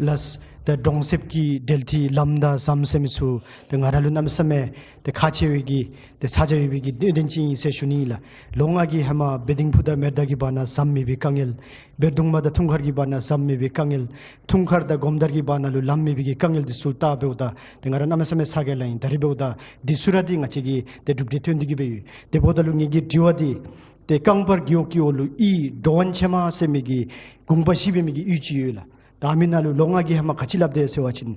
ལགས། ད་གྲོང་གསེབ་ཀྱི་འབྲེལ་མཐུད་ལམ་དང་ཟམ་ཟེར་མི་ཚུ་ཏེ་ང་ར་ལུ་གནམ་མེད་ས་མེད་ཏེ་ཁག་ཆེ་བའི་གི་ཏེ་ཚ་གྱང་ཡོད་པའི་གི་གནད་དོན་ཅིག་ཨིན་ཟེར་ཞུ་ནི་ལགས། ལོ་ལྔ་གི་ཧེ་མ་བེ་ལྡིང་ཕུ་དང་མེར་དར་གྱི་བར་ན་ཟམ་མེད་པའི་དཀའ་ངལ། བེར་གདུང་མ་དང་ཐུང་མཁར་གྱི་བར་ན་ཟམ་མེད་པའི་དཀའ་ངལ། ཐུང་མཁར་དང་སྒོམ་དར་གྱི་བར་ན་ལུ་ལམ་མེད་པའི་གི་དཀའ་ངལ་འདི་ཚུ་བལྟ་འབདཝ་ད་ཏེ་ང་ར་གནམ་མེད་ས་མེད་ཚ་གྱང་ལང་ཡི། ད་རིས་འབདཝ་ད་འདི་ཚུ་ར་ཏེ་ང་བཅས་ཀྱི་ཏེ་གྲུབ་འབྲས་ཐོན་ཏེ་གིས་སྦེ་ཡོད། དེ་འབདཝ་ད་ལུ་ངེ་གི་དྲི་བ་འདི་ཏེ་རྐང་པ་རི་རྒེད་འོག་གི་འོག་ལུ་ཡུལ་གྲོ་བན་ཆེན་མ་ཟེར་མི་གི་གུང་པ་བཞི་འབད་མི་གི་ཡུལ་ཅིག་ཡོད་ལགས། ད་མི་ནང་ལུ་ལོ་ལྔ་གི་ཧེ་མ་ག་ཅི་སླབ་དེས་ཟེར་བ་ཅིན་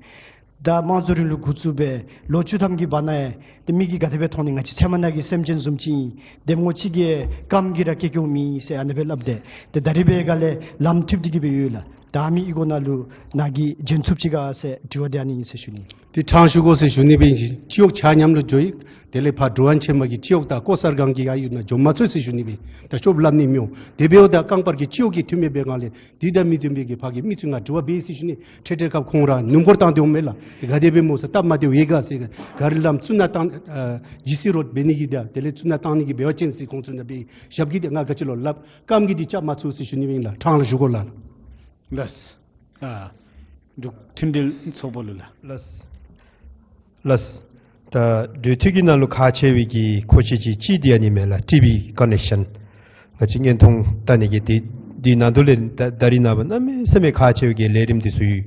ད་དམངས་གཙོའི་རིང་ལུགས་འགོ་བཙུགས་སྦེ་ལོ་བཅུ་ཐམ་གྱི་བར་ན་ཡང་ཏེ་མི་གིས་ག་དེ་སྦེ་མཐོང་ནི། ང་བཅས་ཚལ་མ་ནང་གི་སེམས་ཅན་བཟུམ་ཅིག་ཨིན། འདེམས་ངོ་གཅིག་གིས་རྐངམ་གིས་ར་སྐྱེལ་སྐྱེལཝ་མེད་ཟེར་ཨ་ནི་སྦེ་སླབ་དེས། ཏེ་ད་རིས་འབད་སྒང་ལས་ལམ་མཐུད་དེ་གིས་སྦེ་ཡོད་ལགས། ད་མི་གི་སྒོ་ནང་ལུ་ནཱ་གིས་བྱོན་ཚུགསཔ་ཅིག་ག་ཟེར་དྲི་བ་འདི་ཨ་ནི་ཨིན་ཟེར་ཞུ་ནི། ཏེ་ཕྲང་ཞུ་དགོ་ཟེར་ཞུ་ནི་སྦེ་ཨིན། སྤྱི་འོག་ཆ་མཉམ་ལུ་འགྱོ་ཡི། དེ་ལས་ཕར་གྲོ་བན་ཆེན་མ་གི་སྤྱི་འོག་དང་ཀོ་གསར་སྒང་གི་ཨ་ཡུལ་ནང་འགྱོ་མ་ཚུགས་ཟེར་ཞུ་ནི་སྦེ་ཨིན། ད་ཤོབ་སླབ་ནི་མི་འོང་། དེ་འབདཝ་ད་རྐང་པ་རི་གི་སྤྱི་འོག་གིས་མཐུན་མི་འབད་སྒང་ལས་དེ་དང་མི་མཐུན་པའི་གི་ཕར་གྱི་མི་ཚུ་ང་དྲི་བ་འབད་ཡི་ཟེར་ཞུ་ནི། འཕྲལ་འཕྲལ་སྐབས་ཁོང་ར་སྣུམ་འཁོར་བཏང་སྟེ་འོང་མས་ལགས། དེ་ག་དེ་སྦེ་སྨོ་ཟེར་སྟབས་མ་བདེཝ་ཡོད་ག་ཟེར། ག་རི་ལམ་ཚུར་ནང་བཏང་ཨ་ཇི་སི་རོཌ་འབད་ནི་གི་དེ་དེ་ལས་ཚུར་ནང་བཏང་ནི་གི་འབད་བ་ཅིན་ཟེར་ཁོང་ཚུ་ནང་འབད་ཞབས་ཀྱིས་དེ་ང་ག་ཅི་ལོ་སླབ། རྐངམ་གིས་དེ་རྐྱབ་མ་ཚུགས་ཟེར་ཞུ་ནི་སྦེ་ཨིན་ལགས། ཕྲང་ལུ་ཞུ་དགོ་ལགས། ལགས། ཨ་འབྲུག་མཐུན་སྒྲིལ་ཚོགས་པ་ལུ་ལགས། ལགས། ལགས། ད་འབྲེལ་མཐུད་ཀྱི་ནང་ལུ་ཁག་ཆེ་བའི་གི་མཁོ་ཆས་ཅིག་གཅིག་འདི་ཨ་ནི་མས་ལགས། ཊི་བི་ཀོ་ནེག་ཤན། ང་བཅས་བརྙན་ཐུང་བལྟ་ནི་གི་འདི་འདི་ནང་དོག་ལས་ད་ད་རིས་ནངས་པ་གནམ་མེད་ས་མེད་ཁག་ཆེ་བའི་གི་ལས་རིམ་འདི་ཚུ་ཡོད།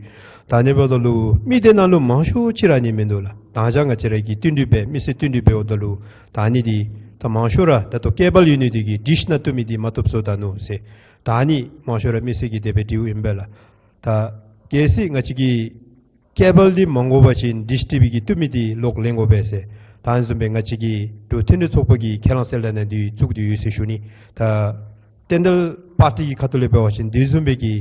ད་ཨ་ནི་འབདཝ་ད་ལུ་མི་སྡེ་ནང་ལུ་མང་ཤོས་ཅིག་ར་ཨ་ནི་མིན་འདུག་ལགས། ད་ཅི་ང་བཅས་ར་གིས་བསྟུན་གྲོས་འབད་མི་སེར་བསྟུན་གྲོས་འབདཝ་ད་ལུ་ད་ཨ་ནི་འདི་ད་མང་ཤོས་ར་ད་ལྟོ་ཀེ་བཱལ་ཡོད་ནི་འདི་གིས་ཌིཤ་ནང་བཏུབ་མི་འདི་མ་བཏུབ་བཟོ་ད་ནུག་ཟེར། ད་ཨ་ནི་མང་ཤོས་ར་མི་སེར་གྱིས་དེ་སྦེ་དྲིཝ་ཨིན་པས་ལགས། ད་གལ་སྲིད་ང་བཅས་ཀྱིས་ཀེ་བཱལ་འདི་མ་དགོ་པ་ཅིན་ཌིཤ་ཊི་བི་གིས་བཏུབ་མི་འདི་ལོག་ལེན་དགོ་པས་ཟེར། ད་ཨ་ནི་བཟུམ་སྦེ་ང་བཅས་ཀྱི་འབྲུག་མཐུན་སྒྲིལ་ཚོགས་པ་གིས་ཁས་བླངས་གསལ་བསྒྲགས་ནང་འདི་བཙུགས་ཏེ་ཡོད་ཟེར་ཞུ་ནི། ད་རྟེན་འབྲེལ་པར་ཊི་གི་ཁ་ཐུག་ལས་འབད་བ་ཅིན་འདི་བཟུམ་སྦེ་གི་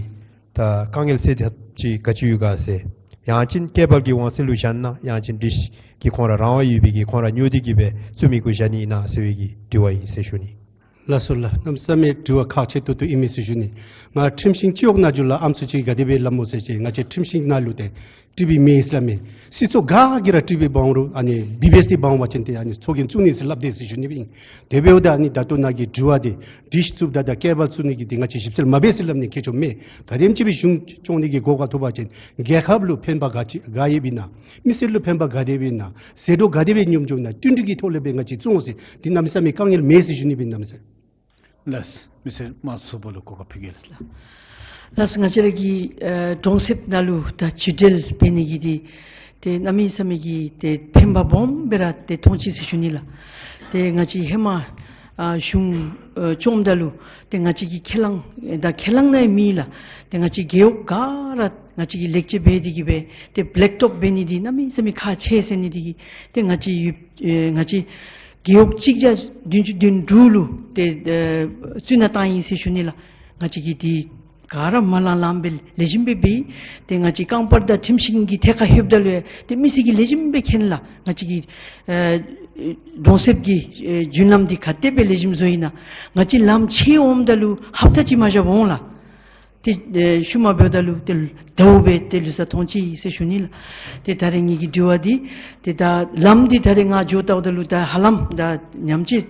ད་ ད་དཀའ་ངལ་སེལ་ཐབས་ཅིག་ག་ཅི་ཡོད་ག་ཟེར། ཡང་ཅིན་ཀེ་བཱལ་གྱི་དབང་ཚད་ལུ་བཞག་ན་ཡང་ཅིན་ཌིཤ་གི་ཁོང་ར་རང་དབང་ཡོད་པའི་གི་ཁོང་ར་ཉོ་སྟེ་གི་སྦེ་བཙུགས་མི་གུ་བཞག་ནི་ཨིན་ན་ཟེར་བའི་གི་དྲི་བ་ཨིན་ཟེར་ཞུ་ནི། ལགས་སོ་ལགས། གནམ་མེད་ས་མེད་དྲི་བ་ཁག་ཆེ་ཏོག་ཏོ་ཨིན་མས་ཟེར་ཞུ་ནི། ང་ཁྲིམས་ཤིང་སྤྱི་འོག་ནང་འགྱོ་ལགས། ཨམ་སྲུ་ཅིག་གིས་ག་དེ་སྦེ་སླབ་སྨོ་ཟེར་བ་ཅིན་ང་བཅས་ཁྲིམས་ཤིང་ནང་ལུ་ཏེ་འཁྲིལ་བའི་མེད་ཟེར་སླབ་མས། སྲིད་ཚོགས་ག་གིས་ར་འཁྲིལ་སྦེ་འབག་རུང་ཨ་ནི་བི་བི་ཨེསི་འདི་འབག་འོང་བ་ཅིན་ཏེ་ཨ་ནི་ཚོགས་རྒྱན་བཙུགས་ནི་ཟེར་སླབ་དེས་ཟེར་ཞུ་ནི་སྦེ་ཨིན། དེ་འབདཝ་ད་ཨ་ནི་ད་ལྟོ་ནཱ་གི་དྲི་བ་འདི་ཌིཤ་བཙུགསཔ་ད་དང་ཀེ་བཱལ་བཙུགས་ནི་གི་འདི་ང་བཅས་ཞིབ་འཚོལ་མ་འབད་ཟེར་སླབ་ནི་ཁྱད་ཆོས་མེད། ག་དེམ་ཅིག་སྦེ་གཞུང་སྐྱོང་ནི་གི་གོ་སྐབས་ཐོབ་པ་ཅིན་རྒྱལ་ཁབ་ལུ་ཕན་པ་ག་ཅི་ག་ཡོདཔ་ཨིན་ན། མི་སེར་ལུ་ཕན་པ་ག་དེ་སྦེ་ཨིན་ན། ཟད་འགྲོ་ག་དེ་སྦེ་ཉམས་འགྱོཝ་ཨིན་ན། བསྟུན་གྲོས་ཀྱི་ཐོག་ལས་སྦེ་ང་བཅས་བཙུགས་འོང་ཟེར། འདི་གནམ་མེད་ས་མེད་དཀའ་ངལ་མེད་ཟེར་ཞུ་ནི་སྦེ་ཨིན་ན་མི་སེར། ལགས། མི་སེར་མ་སུ་པ་ལུ་གོ་སྐབས་ཕུལ་གེ་ལགས། ལགས་སོ། ང་བཅས་ར་གི་ཨེ་གྲོང་གསེབ་ནང་ལུ་ད་བྱེད་སྒྲིག་འབད་ནི་གི་འདི་ཏེ་གནམ་མེད་ས་མེད་ཀྱི་ཏེ་ཕན་པ་སྦོམ་སྦེ་ར་ཏེ་མཐོང་ཅི་ཟེར་ཞུ་ནི་ལགས། ཏེ་ང་བཅས་ཧེ་མ་ཨ་གཞུང་ཨེ་བཅོམ་ད་ལུ་ཏེ་ང་བཅས་ཀྱི་ཁས་བླངས་ཨེ་ད་ཁས་བླངས་ནང་མེད་ལགས། ཏེ་ང་བཅས་རྒེད་འོག་ག་ར་ང་བཅས་ཀྱིས་ལེགས་བཅོས་འབད་དེ་གི་སྦེ་ཏེ་བེ་ལེཀ་ཊོབ་འབད་ནི་འདི་གནམ་མེད་ས་མེད་ཁག་ཆེ་ཟེར་ནི་འདི་གིས་ཏེ་ང་བཅས་ཡུལ་ཨེ་ང་བཅས་རྒེད་འོག་གཅིག་བརྒྱ་བདུན་ཅུ་དོན་དྲུག་ལུ་ཏེ་ཨེ་བཙུགས་ནི་བཏང་ཡི་ཟེར་ཞུ་ནི་ལགས། ང་བཅས་ཀྱིས་འདི་ག་ར་མ་ལང་ལངམ་སྦེ་ལེགས་ཤོམ་སྦེ་འབད། ཏེ་ང་བཅས་རྐང་པར་དང་ཁྲིམས་ཤིང་གི་ཐད་ཁར་ལྷོདཔ་ད་ལུ་ཏེ་མི་སེར་གྱིས་ལེགས་ཤོམ་སྦེ་མཁྱེན་ལགས། ང་བཅས་ཀྱི་ཨེ་གྲོང་གསེབ་ཀྱི་ཨེ་རྒྱུན་ལམ་འདི་ག་དེ་སྦེ་ལེགས་ཤོམ་བཟོ་ཡི་ན། ང་བཅས་ལམ་ཕྱེ་འོངམ་ད་ལུ་ཧབ་ཏ་གཅིག་མ་བཞག་པར་འོང་ལགས། ཏེ་ཨེ་ཤུལ་མ་འབདཝ་ད་ལུ་ཏེ་ཟླཝ་སྦེ་ཏེ་ལུས་ས་མཐོང་ཅི་ཟེར་ཞུ་ནི་ལགས། ཏེ་ད་རེས་ངེ་གི་དྲི་བ་འདི་ཏེ་ད་ལམ་འདི་ད་རེས་ང་འགྱོ་བལྟཝ་ད་ལུ་ད་ཧ་ལམ་ད་ཉམས་བཅོས་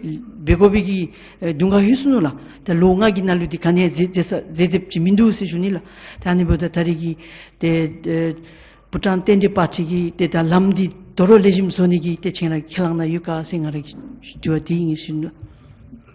འབད་དགོ་པའི་གི་ཨེ་གདོང་ཁར་ལྷོད་སོ་ནུག་ལགས། ད་ལོ་ལྔ་གི་ནང་ལུ་འདི་ག་ནི་མཛད་མཛད་ས་མཛད་མཛདཔ་ཅིག་མིན་འདུག་ཟེར་ཞུ་ནི་ལགས། ད་ཨ་ནི་འབདཝ་ད་ད་རེས་ཀྱི་ཏེ་ཨེ་བྷུ་ཊཱན་རྟེན་འབྲེལ་པར་ཊི་གི་ཏེ་ད་ལམ་འདི་དོ་རུང་ལེགས་ཤོམ་བཟོ་ནི་གི་ཏེ་ཁྱེད་ར་ཁས་བླངས་ནང་ཡོད་ག་ཟེར་ང་ར་གི་དྲི་བ་འདི་ཨིན་ཟེར་ཞུ་ནི་ལགས།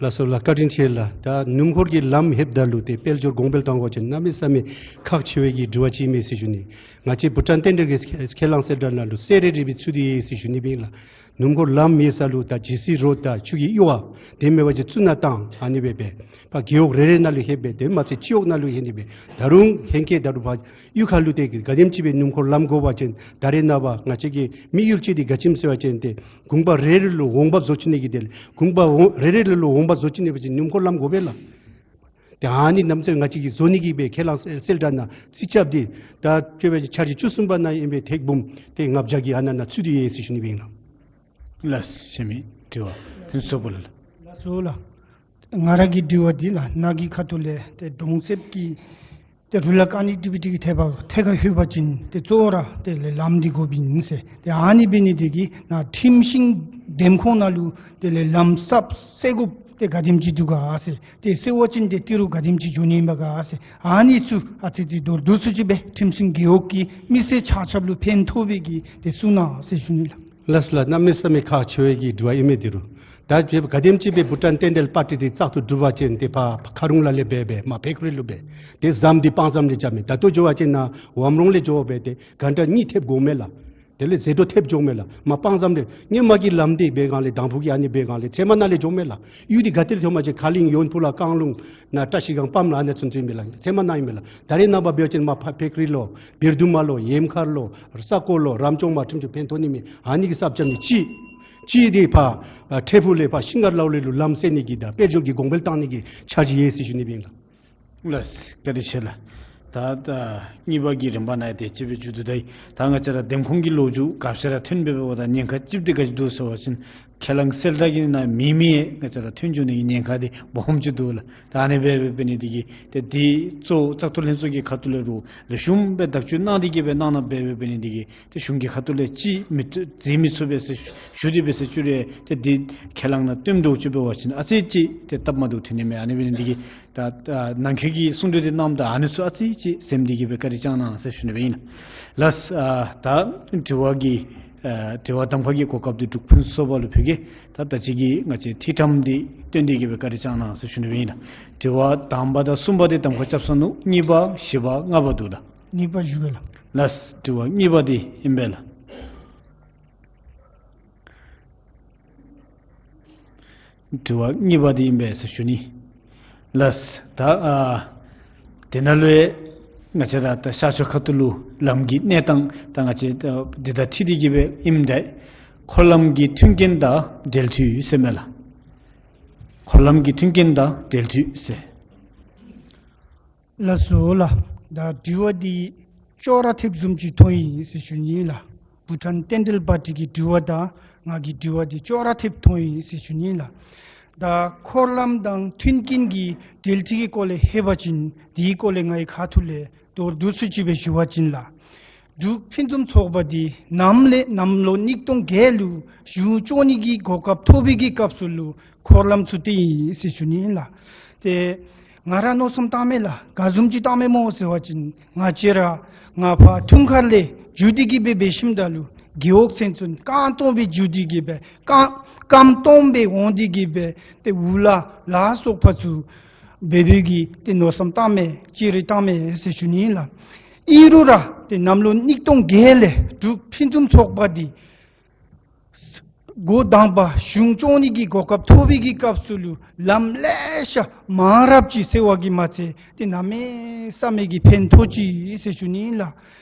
ལགས་སོ་ལགས། བཀའ་དྲིན་ཆེ་ལགས། ད་སྣུམ་འཁོར་གྱི་ལམ་ལྷོདཔ་ད་ལུ་ཏེ་དཔལ་འབྱོར་གོང་འཕེལ་གཏང་དགོ་པ་ཅིན་གནམ་མེད་ས་མེད་ཁག་ཆེ་བའི་གི་དྲི་བ་ཅིག་ཨིན་མས་ཟེར་ཞུ་ནི། ང་བཅས་བྷུ་ཊཱན་རྟེན་འབྲེལ་གྱི་ཁས་བླངས་གསལ་བསྒྲགས་ནང་ལུ་གསལ་རི་རི་སྦེ་ཚུད་དེ་ཡོད་ཟེར་ཞུ་ནི་སྦེ་ཨིན་ལགས། སྣུམ་འཁོར་ལམ་ཡོད་ས་ལུ་ད་ཇི་སི་རོཌ་དང་ཆུ་གི་གཡུར་བ་དེ་མེད་པ་ཅིན་བཙུགས་ནི་བཏང་ཨ་ནི་སྦེ་སྦེ་ཕར་རྒེད་འོག་རེ་རེ་ནང་ལུ་ལྷོད་སྦེ་དེ་མ་ཚད་སྤྱི་འོག་ནང་ལུ་ལྷོད་ནི་སྦེ། ད་རུང་ཧེང་སྐལ་ད་རུང་ཕར་གཡུས་ཁ་ལུ་ཏེ་ག་དེམ་ཅིག་སྦེ་སྣུམ་འཁོར་ལམ་དགོ་པ་ཅིན་ད་རེས་ནངས་པ་ང་བཅས་ཀྱི་དམིགས་ཡུལ་ཅིག་འདི་ག་ཅི་སྨོ་ཟེར་བ་ཅིན་ཏེ་གུང་པ་རེ་རེ་ལུ་འོང་འབབ་བཟོ་བཅུག་ནི་གི་དེ་ལས་གུང་པ་འོ་རེ་རེ་ལུ་འོང་འབབ་བཟོ་བཅུག་ནི་འབད་བ་ཅིན་སྣུམ་འཁོར་ལམ་དགོ་པས་ལགས། ཏེ་ཨ་ནི་གནམ་མེད་ས་མེད་ང་བཅས་ཀྱིས་བཟོ་ནི་གི་སྦེ་ཁས་བླངས་གསལ་བསྒྲགས་ནང་རྩིས་རྐྱབ་སྟེ་ད་དཔྱེ་འབད་བ་ཅིན་འཆར་གཞི་བཅུ་གསུམ་པ་ནང་ཨིན་པས། ཐེངས་འབུམ་ཏེ་ལྔ་བརྒྱ་གི་ཨ་ནཱ་ནང་ཚུད་དེ་ཡོད་ཟེར་ཞུ་ནི་སྦེ་ཨིན་ལགས། ལགས་སོ། གཞན་མི་དྲི་བ་ཕུན་ཚོགས་པ་ལགས། ལགས་སོ་ལགས། ང་ར་གི་དྲི་བ་འདི་ལགས་ནཱ་གི་ཁ་ཐུག་ལས་ཏེ་གྲོང་གསེབ་ཀྱི་ཏེ་རུ་རལ་ཀ་ནེག་ཊི་བི་ཊི་གི་ཐད་ཁར་ཐད་ཁར་ལྷོད་པ་ཅིན་ཏེ་གཙོ་བོ་ར་དེ་ལས་ལམ་འདི་དགོཔ་ཨིན་ཟེར། ཏེ་ཨ་ནི་འབད་ནི་འདི་གིས་ནཱ་ཁྲིམས་ཤིང་འདེམས་ཁོངས་ནང་ལུ་དེ་ལས་ལམ་གསརཔ་སེལ་དགོཔ་ཏེ་ག་དེམ་ཅིག་འདུག་ག་ཟེར། ཏེ་སེལ་བ་ཅིན་ཏེ་ཏི་རུ་ག་དེམ་ཅིག་འགྱོ་ནི་ཨིན་པ་ག་ཟེར། ཨ་ནི་ཚུ་ཨ་ཙི་ཙི་མདོར་བསྡུས་སུ་ཅིག་སྦེ་ཁྲིམས་ཤིང་རྒེད་འོག་གི་མི་སེར་ཆ་ཁྱབ་ལུ་ཕན་ཐོགས་པའི་གི་ཏེ་གསུང་གནང་ཟེར་ཞུ་ནི་ལགས། ལགས་སོ་ལགས། གནམ་མེད་ས་མེད་ཁག་ཆེ་བའི་གི་དྲི་བ་ཨིན་མས། ཏི་རུ་ད་ག་དེམ་ཅིག་སྦེ་བྷུ་ཊཱན་རྟེན་འབྲེལ་པར་ཊི་འདི་བཙག་འཐུ་གྲུབ་པ་ཅིན་ཏེ་ཕར་ཁ་རུང་ལ་ལས་འབད་འབད་མར་ཕེ་ཁི་རི་ལུ་འབད། ཏེ་ཟམ་འདི་སྤང་ཟམ་ལས་རྐྱབ་མས། ད་ལྟོ་འགྱོ་བ་ཅིན་ནཱ་ཝམ་རོང་ལས་འགྱོ་སྦེ་ཏེ་གྷན་ཊ་གཉིས་ཐེབས་དགོ་མས་ལགས། དེ་ལས་ཟད་འགྲོ་ཐེབས་འགྱོ་མས་ལགས། མར་སྤང་ཟམ་ལས་སྔོན་མ་གི་ལམ་འདི་འབད་སྒང་ལས་དང་ཕུ་གི་ཨ་ནི་འབད་སྒང་ལས་ཚལ་མ་ནང་ལས་འགྱོ་མས་ལགས། གཡུས་འདི་ག་ཏེ་ལས་ཐོནམ་ཅིག་ཁ་གླིང་ཡོན་ཕུ་ལགས་རྐང་ལུང་ནཱ་བཀྲ་ཤིས་སྒང་པམ་ལགས་ཨ་ནི་ཚུན་ཚོད་ཨིན་མས་ལགས། ཚལ་མ་ནང་ཨིན་མས་ལགས། ད་རེས་ནངས་པ་འབད་བ་ཅིན་མར་ཕར་ཕེ་ཁི་རི་ལུ་བིར་དུ་མ་ལུ་ཡེམ་ཁར་ལུ་ས་སྐོར་ལུ་རམ་ཅོང་མར་ཁྲིམས་ཆུ་ཕན་ཐོགས་ནི་མས། ཨ་ནི་གི་གསརཔ་རྐྱབ་ནི་གཅིག། གཅིག་འདི་ཕར་ཨ་ཁྲེ་ཕུ་ལས་ཕར་ཤིང་མཁར་ལའོ་ལི་ལུ་ལམ་སེལ་ནི་གི་དང་དཔལ་འབྱོར་གྱི་གོང་འཕེལ་གཏང་ནི་གི་འཆར་གཞི་ཡོད་ཟེར་ཞུ་ནི་སྦེ་ཨིན་ལགས། ལགས་སོ། བཀའ་དྲིན་ཆེ་ལགས། ད་ད་གཉིས་པ་གི་རིམ་པ་ནང་ཡང་དེ་ཅིག་སྦེ་མཇུག་བསྡུ་ད་ཡི། ད་ང་བཅས་ར་འདེམས་ཁོངས་ཀྱི་ལོ་རྒྱུས་ག་ཅི་ར་ཐོན་འབད་འབདཝ་ད་ཉེན་ཁ་ཅིག་འདི་ག་ཅི་འདུག་ཟེར་བ་ཅིན་ཁས་བླངས་གསལ་བསྒྲགས་ཀྱི་ནང་མེད་མི་ཡང་ང་བཅས་ར་ཐོན་འགྱོ་ནི་གི་ཉེན་ཁ་འདི་སྦོམ་ཅིག་འདུག་ལགས། ད་ཨ་ནི་སྦེ་འབད་འབད་ནི་འདི་གིས་ཏེ་འདི་གཙོ་བཙག་འཐུ་ལྷན་ཚོགས་ཀྱི་ཁ་ཐུག་ལས་རུང་ལེགས་ཤོམ་སྦེ་བརྡ་སྤྲོད་གནང་སྟེ་གི་སྦེ་གནང་གནངམ་འབད་འབད་ནི་འདི་གིས་ཏེ་གཞུང་གི་ཁ་ཐུག་ལས་ཅིག་མི་བཏུབ་མཛད་མི་ཚུགས་པས་ཟེར་ཞུ་སྟེ་འབད་ཟེར་ཞུ་རུང་ཏེ་འདི་ཁས་བླངས་ནང་བཏོན་འགྱོ་ཅི་འབད་བ་ཅིན་ཨ་ཙི་ཅིག་ཏེ་སྟབས་མ་བདེཝ་ཐོན་ནི་མས། ཨ་ནི་འབད་ནི་འདི་གིས་ད་ད་ནང་འཁོད་ཀྱི་གསུང་གྲོས་འདི་གནངམ་ད་ཨ་ནི་ཚུ་ཨ་ཙི་ཅིག་སེམས་གཏིང་གི་སྦེ་བཀའ་དྲིན་བསྐྱང་གནང་ཟེར་ཞུ་ནི་སྦེ་ཨིན་ལགས། ལགས་སོ། ད་དྲི་བ་གི་ཨ་དྲི་བ་གདམ་ཁ་གི་གོ་སྐབས་འདི་འབྲུག་ཕུན་ཚོགས་པ་ལུ་ཕུལ་གེ། ད་ད་ཅི་གི་ང་བཅས་ཐད་ཐམ་འདི་བཏོན་ཏེ་གི་སྦེ་བཀའ་དྲིན་བསྐྱང་གནང་ཟེར་ཞུ་ནི་སྦེ་ཨིན་ལགས། དྲི་བ་དང་པ་དང་གསུམ་པ་འདི་གདམ་ཁ་རྐྱབ་ཚར་ནུག། གཉིས་པ་བཞི་པ་ལྔ་པ་འདུག་ལགས། གཉིས་པ་ཞུ་གེ་ལགས། ལགས་སོ། དྲི་བ་གཉིས་པ་འདི་ཨིན་པས་ལགས། དྲི་བ་གཉིས་པ་འདི་ཨིན་པས་ཟེར་ཞུ་ནི། ལགས་སོ། ད་ཨ་དེ་ནང་ལུ་ཡང་ང་བཅས་ར་ད་ཤར་ཕྱོགས་ཁ་ཐུག་ལུ་ལམ་གྱི་གནས་སྟངས་ད་ང་བཅས་ད་འདི་དང་འཁྲིལ་ཏེ་གི་སྦེ་ཨིནམ་ད་འཁོར་ལམ་གྱི་མཐུན་རྐྱེན་དང་འབྲེལ་མཐུད་ཟེར་མས་ལགས། འཁོར་ལམ་གྱི་མཐུན་རྐྱེན་དང་འབྲེལ་མཐུད་ཟེར། ལགས་སོ་ལགས། ད་དྲི་བ་འདི་ཅོག་ར་འཐདཔ་བཟུམ་ཅིག་མཐོང་ཡི་ཟེར་ཞུ་ནི་ལགས། བྷུ་ཊཱན་བསྟན་འགྲོའི་བྷ་ཊི་གི་དྲི་བ་དང་ང་གི་དྲི་བ་འདི་ཅོག་ར་འཐདཔ་མཐོང་ཡི་ཟེར་ཞུ་ནི་ལགས། ད་འཁོར་ལམ་དང་མཐུན་རྐྱེན་གྱི་འབྲེལ་འདྲིས་ཀྱི་སྐོར་ལས་ལྷོད་པ་ཅིན་དེའི་སྐོར་ལས་ངེའི་ཁ་ཐུག་ལས་མདོར་བསྡུས་སུ་ཅིག་སྦེ་ཞུ་བ་ཅིན་ལགས། འབྲུག་ཕུན་སུམ་ཚོགས་པ་འདི་ནམ་ལས་གནམ་ལོ་གཉིས་སྟོང་བརྒྱད་ལུ་གཞུང་སྐྱོང་ནི་གི་གོ་སྐབས་ཐོབ་པའི་གི་སྐབས་སུ་ལུ་འཁོར་ལམ་ཚུ་འདི་ཨིན་ཟེར་ཞུ་ནི་ལགས། ཏེ་ང་ར་མནོ་བསམ་བཏངམ་མས་ལགས། ག་བཟུམ་ཅིག་བཏངམ་མས་སྨོ་ཟེར་བ་ཅིན་ང་བཅས་ར་ང་ཕར་འཁྲུངས་སྐར་ལས་འགྱོ་སྟེ་གི་སྦེ་འབད་ཞིནམ་ད་ལུ་རྒེད་འོག་ཚུན་ཚོད་རྐང་སྟོང་སྦེ་འགྱོ་སྟེ་གི་སྦེ་རྐང་རྐངམ་སྟོང་སྦེ་འོང་སྟེ་གི་སྦེ་ཏེ་འུ་ལག་ལ་སོགས་པ་ཚུ་འབད་བའི་གི་ཏེ་མནོ་བསམ་བཏངམ་མས། ཅི་རེ་བཏངམ་མས་ཟེར་ཞུ་ནི་ལགས། ཨིན་རུང་ར་ཏེ་གནམ་ལོ་གཉིས་སྟོང་བརྒྱད་ལས་འབྲུག་ཕུན་སུམ་ཚོགས་པ་འདི་འགོ་དང་པ་གཞུང་སྐྱོང་ནི་གི་གོ་སྐབས་ཐོབ་པའི་གི་སྐབས་སུ་ལུ་ལམ་ལེ་ཤ་མང་རབས་ཅིག་སེལ་བ་གིས་མ་ཚད་ཏེ་གནམ་མེད་ས་མེད་ཀྱི་ཕན་ཐོགས་ཅི་ཟེར་ཞུ་ནི་ལགས།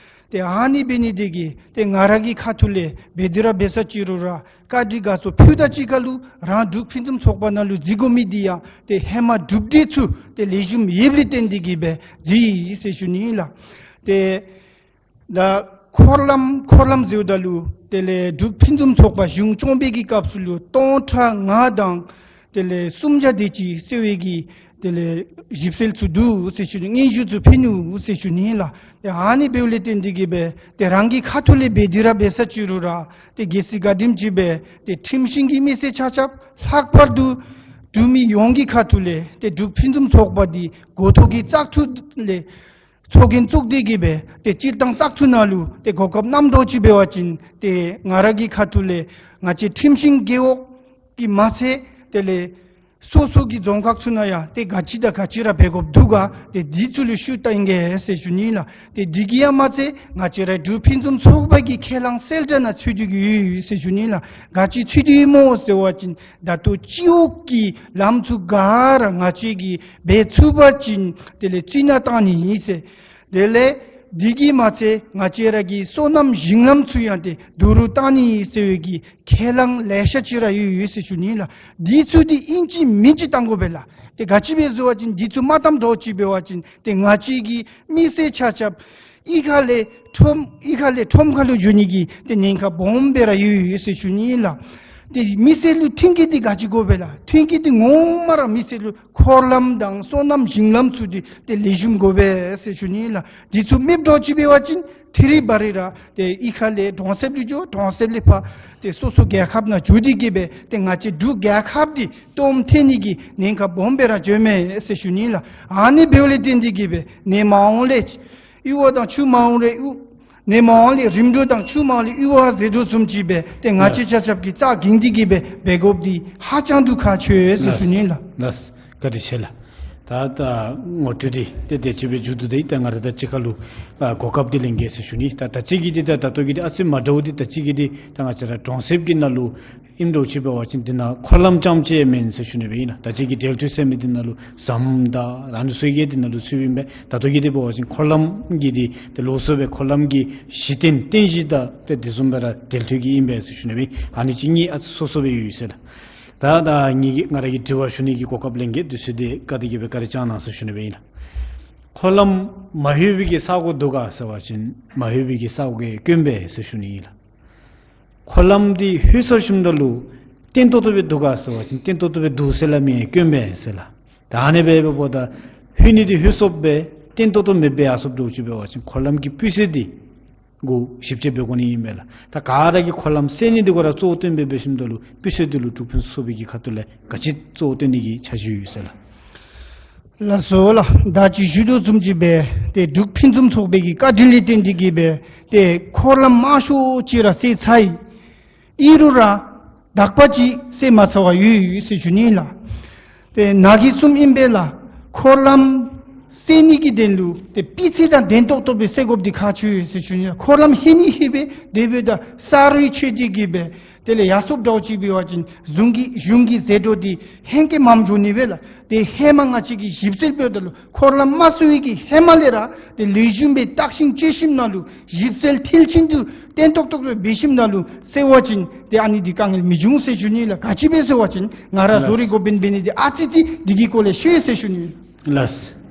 ཏེ་ཨ་ནི་འབད་ནི་འདི་གིས་ཏེ་ང་ར་གི་ཁ་ཐུག་ལས་འབད་དེ་ར་འབད་ས་ཅིག་རུང་ར་བཀའ་དྲིན་དགའ་ཚོར་ཕུལ་ད་གཅིག་ཁར་ལུ་རང་འབྲུག་ཕུན་སུམ་ཚོགས་པ་ནང་ལུ་འཛུལ་དགོ་མི་འདི་ཡང་ཏེ་ཧེ་མ་གྲུབ་འབྲས་ཚུ་ཏེ་ལེགས་ཤོམ་ཡོདཔ་ལས་བརྟེན་ཏེ་གི་སྦེ་འཛུལ་ཡི་ཟེར་ཞུ་ནི་ལགས། ཏེ་ད་འཁོར་ལམ་འཁོར་ལམ་ཟེརཝ་ད་ལུ་དེ་ལས་འབྲུག་ཕུན་སུམ་ཚོགས་པ་གཞུང་སྐྱོང་པའི་གི་སྐབས་སུ་ལུ་སྟོང་ཕྲག་ལྔ་དང་དེ་ལས་སུམ་བརྒྱ་དེ་ཅིག་སེལ་བའི་གི་དེ་ལས་ཞིབ་འཚོལ་ཚུ་འདུག་ཟེར་ཞུ་ནི། སྙན་ཞུ་ཚུ་ཕུལ་ནུག་ཟེར་ཞུ་ནི་ལགས། ཏེ་ཨ་ནི་འབདཝ་ལས་བརྟེན་ཏེ་གི་སྦེ་ཏེ་རང་གི་ཁ་ཐུག་ལས་འབད་དེ་ར་འབད་ས་ཅིག་རུང་ར་ཏེ་གལ་སྲིད་ག་དེམ་ཅིག་སྦེ་ཏེ་ཁྲིམས་ཤིང་གི་མི་སེར་ཆ་ཁྱབ་ལྷག་པར་དུ་འབྲུག་མི་ཡོངས་ཀྱི་ཁ་ཐུག་ལས་ཏེ་འབྲུག་ཕུན་སུམ་ཚོགས་པ་འདི་འགོ་ཐོག་གི་བཙག་འཐུ་ལས་ཚོགས་རྒྱན་བཙུགས་ཏེ་གི་སྦེ་ཏེ་སྤྱིར་བཏང་བཙག་འཐུ་ནང་ལུ་ཏེ་གོ་སྐབས་གནངམ་འདྲཝ་ཅིག་འབད་བ་ཅིན་ཏེ་ང་ར་གི་ཁ་ཐུག་ལས་ང་བཅས་ཁྲིམས་ཤིང་རྒེད་འོག་གིས་མ་ཚད་དེ་ལས་སོ་སོ་གི་རྫོང་ཁག་ཚུ་ནང་ཡང་ཏེ་ག་ཅི་དང་ག་ཅི་ར་འབད་དགོཔ་འདུག་ག། ཏེ་འདི་ཚུ་ལུ་ཤུགས་བཏོན་གེ་ཟེར་ཞུ་ནི་ལགས། ཏེ་འདི་གིས་ཡང་མ་ཚད་ང་བཅས་ར་འབྲུག་ཕུན་སུམ་ཚོགས་པ་གི་ཁས་བླངས་གསལ་བསྒྲགས་ནང་ཚུད་དེ་གི་ཡོད་ཟེར་ཞུ་ནི་ལགས། ག་ཅི་ཚུད་དེ་ཡོད་སྨོ་ཟེར་བ་ཅིན་ད་ལྟོ་སྤྱི་འོག་གི་ལམ་ཚུ་ག་ར་ང་བཅས་ཀྱིས་འབད་ཚུགས་པ་ཅིན་དེ་ལས་རྩི་ནག་བཏང་ནི་ཨིན་ཟེར། དེ་ལས་འདི་གིས་མ་ཚད་ང་བཅས་ར་གི་སོ་ནམ་ཞིང་ལམ་ཚུ་ཡང་ཏེ་རྡོག་རོལ་བཏང་ནི་ཨིན་ཟེར་བའི་གི་ཁས་བླངས་ལེ་ཤ་ཅིག་ར་ཡོད་ཡོད་ཟེར་ཞུ་ནི་ལགས། འདི་ཚུ་འདི་ཨིན་ཅི་མིན་ཅི་བཏང་དགོ་པས་ལགས། ཏེ་ག་ཅི་སྦེ་ཟེར་བ་ཅིན་འདི་ཚུ་མ་བཏངམ་འདྲཝ་ཅིག་འབད་བ་ཅིན་ཏེ་ང་བཅས་ཀྱི་མི་སེར་ཆ་ཁྱབ་གཡུས་ཁ་ལས་ཁྲོམ་གཡུས་ཁ་ལས་ཁྲོམ་ཁ་ལུ་འགྱོ་ནི་གི་ཏེ་ཉེན་ཁ་སྦོམ་སྦེ་ར་ཡོད་ཡོད་ཟེར་ཞུ་ནི་ལགས། ཏེ་མི་སེར་ལུ་མཐུན་རྐྱེན་འདི་ག་ཅི་དགོ་པས་ལགས། མཐུན་རྐྱེན་འདི་ངོ་མ་ར་མི་སེར་ལུ་འཁོར་ལམ་དང་སོ་ནམ་ཞིང་ལམ་ཚུ་འདི་ཏེ་ལེགས་ཤོམ་དགོ་པས་ཟེར་ཞུ་ནི་ལགས། འདི་ཚུ་མེདཔ་འདྲཝ་ཅིག་འབད་བ་ཅིན་ཐེ་རི་བ་རི་ར་ཏེ་གཡུས་ཁ་ལས་གྲོང་གསེབ་ལུ་འགྱོ། གྲོང་གསེབ་ལས་ཕར་ཏེ་སོ་སོ་རྒྱལ་ཁབ་ནང་འགྱོ་སྟེ་གི་སྦེ་ཏེ་ང་བཅས་འབྲུག་རྒྱལ་ཁབ་འདི་སྟོངམ་ཐལ་ནི་གི་ཉེན་ཁ་སྦོམ་སྦེ་ར་འགྱོཝ་མས་ཟེར་ཞུ་ནི་ལགས། ཨ་ནི་འབདཝ་ལས་བརྟེན་ཏེ་གི་སྦེ་ནཱ་མར་འོང་ལས་གཡུར་བ་དང་ཆུ་མར་འོང་ལས་གཡུར་ནཱ་མར་འོང་ལས་རིམ་གྲོ་དང་ཆུ་མར་འོང་ལས་གཡུར་བ་ཟེར་དོ་བཟུམ་ཅིག་སྦེ་ཏེ་ང་བཅས་ཆ་ཁྱབ་ཀྱིས་རྩ་འགེངས་ཏེ་གི་སྦེ་འབད་དགོཔ་འདི་ཧ་ཅང་དུ་ཁག་ཆེ་ཟེར་ཞུ་ནི་ལགས། ལགས། བཀའ་དྲིན་ཆེ་ལགས། ད་ད་ངོ་སྤྲོད་འདི་ཏེ་དེ་ཅིག་སྦེ་མཇུག་བསྡུ་སྟེ་ད་ང་ར་དང་གཅིག་ཁར་ལུ་ཨ་གོ་སྐབས་འདི་ལེན་གེ་ཟེར་ཞུ་ནི། ད་ད་ཅི་གི་འདི་ད་ད་ལྟོ་གི་འདི་ཨ་ཙི་མ་འདྲཝ་འདི་ད་ཅི་གི་འདི་ད་ང་བཅས་ར་གྲོང་གསེབ་ཀྱི་ནང་ལུ་ཨིནམ་འདྲཝ་ཅིག་འབད་བ་ཅིན་འདི་ནང་འཁོར་ལམ་རྐྱངམ་ཅིག་མེན་ཟེར་ཞུ་ནི་སྦེ་ཨིན་ལགས། ད་ཅི་གི་འབྲེལ་མཐུད་ཟེར་མི་འདི་ནང་ལུ་ཟམ་དང་ཨ་ནི་ཚུ་གི་འདི་ནང་ལུ་ཚུདཔ་ཨིན་པས། ད་ལྟོ་གི་འདི་འབད་བ་ཅིན་འཁོར་ལམ་གྱི་འདི་ཏེ་ལོགས་སུ་སྦེ་འཁོར་ལམ་གྱི་གཞི་རྟེན་རྟེན་གཞི་དང་ཏེ་དེ་བཟུམ་སྦེ་ར་འབྲེལ་མཐུད་ཀྱི་ཨིན་པས་ཟེར་ཞུ་ནི་སྦེ་ཨ་ནི་ཅིག་གཉིས་ཨ་ཙི་སོ་སོ་སྦེ་ཡོད་ཟེར་ལགས། ད་ད་ངེ་གི་ང་ར་གི་དྲི་བ་ཞུ་ནི་གི་གོ་སྐབས་ལེན་གེ། དུས་ཚོད་འདི་བཀའ་དྲིན་གྱིས་སྦེ་བཀའ་དྲིན་བསྐྱང་གནང་ཟེར་ཞུ་ནི་སྦེ་ཨིན་ལགས། འཁོར་ལམ་མ་ལྷོད་པའི་གི་ས་གོ་འདུག་ག་ཟེར་བ་ཅིན་མ་ལྷོད་པའི་གི་ས་གོ་གིས་དཀོན་པས་ཟེར་ཞུ་ནི་ཨིན་ལགས། འཁོར་ལམ་འདི་ལྷོད་ཚར་ཞིནམ་ད་ལུ་བརྟན་ཏོག་ཏོ་སྦེ་འདུག་ག་ཟེར་བ་ཅིན་བརྟན་ཏོག་ཏོ་སྦེ་འདུག་ཟེར་སླབ་མི་དཀོན་པས་ཟེར་ལགས། ད་ཨ་ནི་སྦེ་འབདཝ་ད་ལྷོད་ནི་འདི་ལྷོད་སོངམ་སྦེ་བརྟན་ཏོག་ཏོ་མེདཔ་སྦེ་ཡར་སོངམ་འདྲཝ་ཅིག་འབད་བ་ཅིན་འཁོར་ལམ་གྱི་སྤུས་ཚད་འདི་གུ་ཞིབ་དཔྱད་འབད་དགོ་ནི་ཨིན་མས་ལགས། ད་ག་ར་གིས་འཁོར་ལམ་སེལ་ནི་འདི་གུ་ར་གཙོ་བོ་བཏོན་སྦེ་འབད་ཞིནམ་ད་ལུ་སྤུས་ཚད་འདི་ལུ་འབྲུག་ཕུན་སུམ་ཚོགས་པའི་གི་ཁ་ཐུག་ལས་ག་ཅི་གཙོ་བོ་བཏོན་ནི་གི་འཆར་གཞི་ཡོད་ཟེར་ལགས། ལགས་སོ་ལགས། ད་ཅི་ཞུ་དོ་བཟུམ་ཅིག་སྦེ་ཏེ་འབྲུག་ཕུན་སུམ་ཚོགས་པའི་གི་བཀའ་དྲིན་ལས་བརྟེན་ཏེ་གི་སྦེ་ཏེ་འཁོར་ལམ་མང་ཤོས་ཅིག་ར་སེལ་ཚར་ཡི། ཨིན་རུང་ར་དག་པ་ཅིག་སེལ་མ་ཚར་བ་ཡོད་ཡོད་ཟེར་ཞུ་ནི་ལགས། ཏེ་ནཱ་གིས་གསུངམ་ཨིན་པས་ལགས། འཁོར་ལམ་སེལ་ནི་གི་དོན་ལུ་ཏེ་སྤུས་ཚད་དང་ལྡན་ཏོག་ཏོ་སྦེ་སེལ་དགོཔ་འདི་ཁག་ཆེ་ཡོད་ཟེར་ཞུ་ནི་ལགས། འཁོར་ལམ་ལྷོད་ནི་ལྷོད་པས། དེ་འབདཝ་ད་ས་རུད་ཆད་དེ་གི་སྦེ་དེ་ལས་ཡར་སོངམ་འདྲཝ་ཅིག་འབད་བ་ཅིན་གཞུང་གི་གཞུང་གི་ཟད་འགྲོ་འདི་ཧེང་སྐལ་མངམ་འགྱོ་ནི་སྦེ་ལགས། ཏེ་ཧེ་མ་ང་བཅས་ཀྱིས་ཞིབ་འཚོལ་འབདཝ་ད་ལུ་འཁོར་ལམ་མ་སེལ་བའི་གི་ཧེ་མ་ལས་ར་ཏེ་ལེགས་ཤོམ་སྦེ་བརྟག་ཞིབ་དཔྱད་ཞིབ་ནང་ལུ་ཞིབ་འཚོལ་མཐིལ་ཕྱིན་དུ་བརྟན་ཏོག་ཏོ་སྦེ་འབད་ཞིནམ་ད་ལུ་སེལ་བ་ཅིན་ཏེ་ཨ་ནི་འདི་དཀའ་ངལ་མི་འབྱུང་ཟེར་ཞུ་ནི་ལགས། ག་ཅི་སྦེ་ཟེར་བ་ཅིན་ང་ར་བཟོ་རིག་འགོ་དཔོན་འབད་ནི་འདི་ཨ་ཙི་ཅིག་འདི་གི་སྐོར་ལས་ཤེས་ཟེར་ཞུ་ནི། ལགས།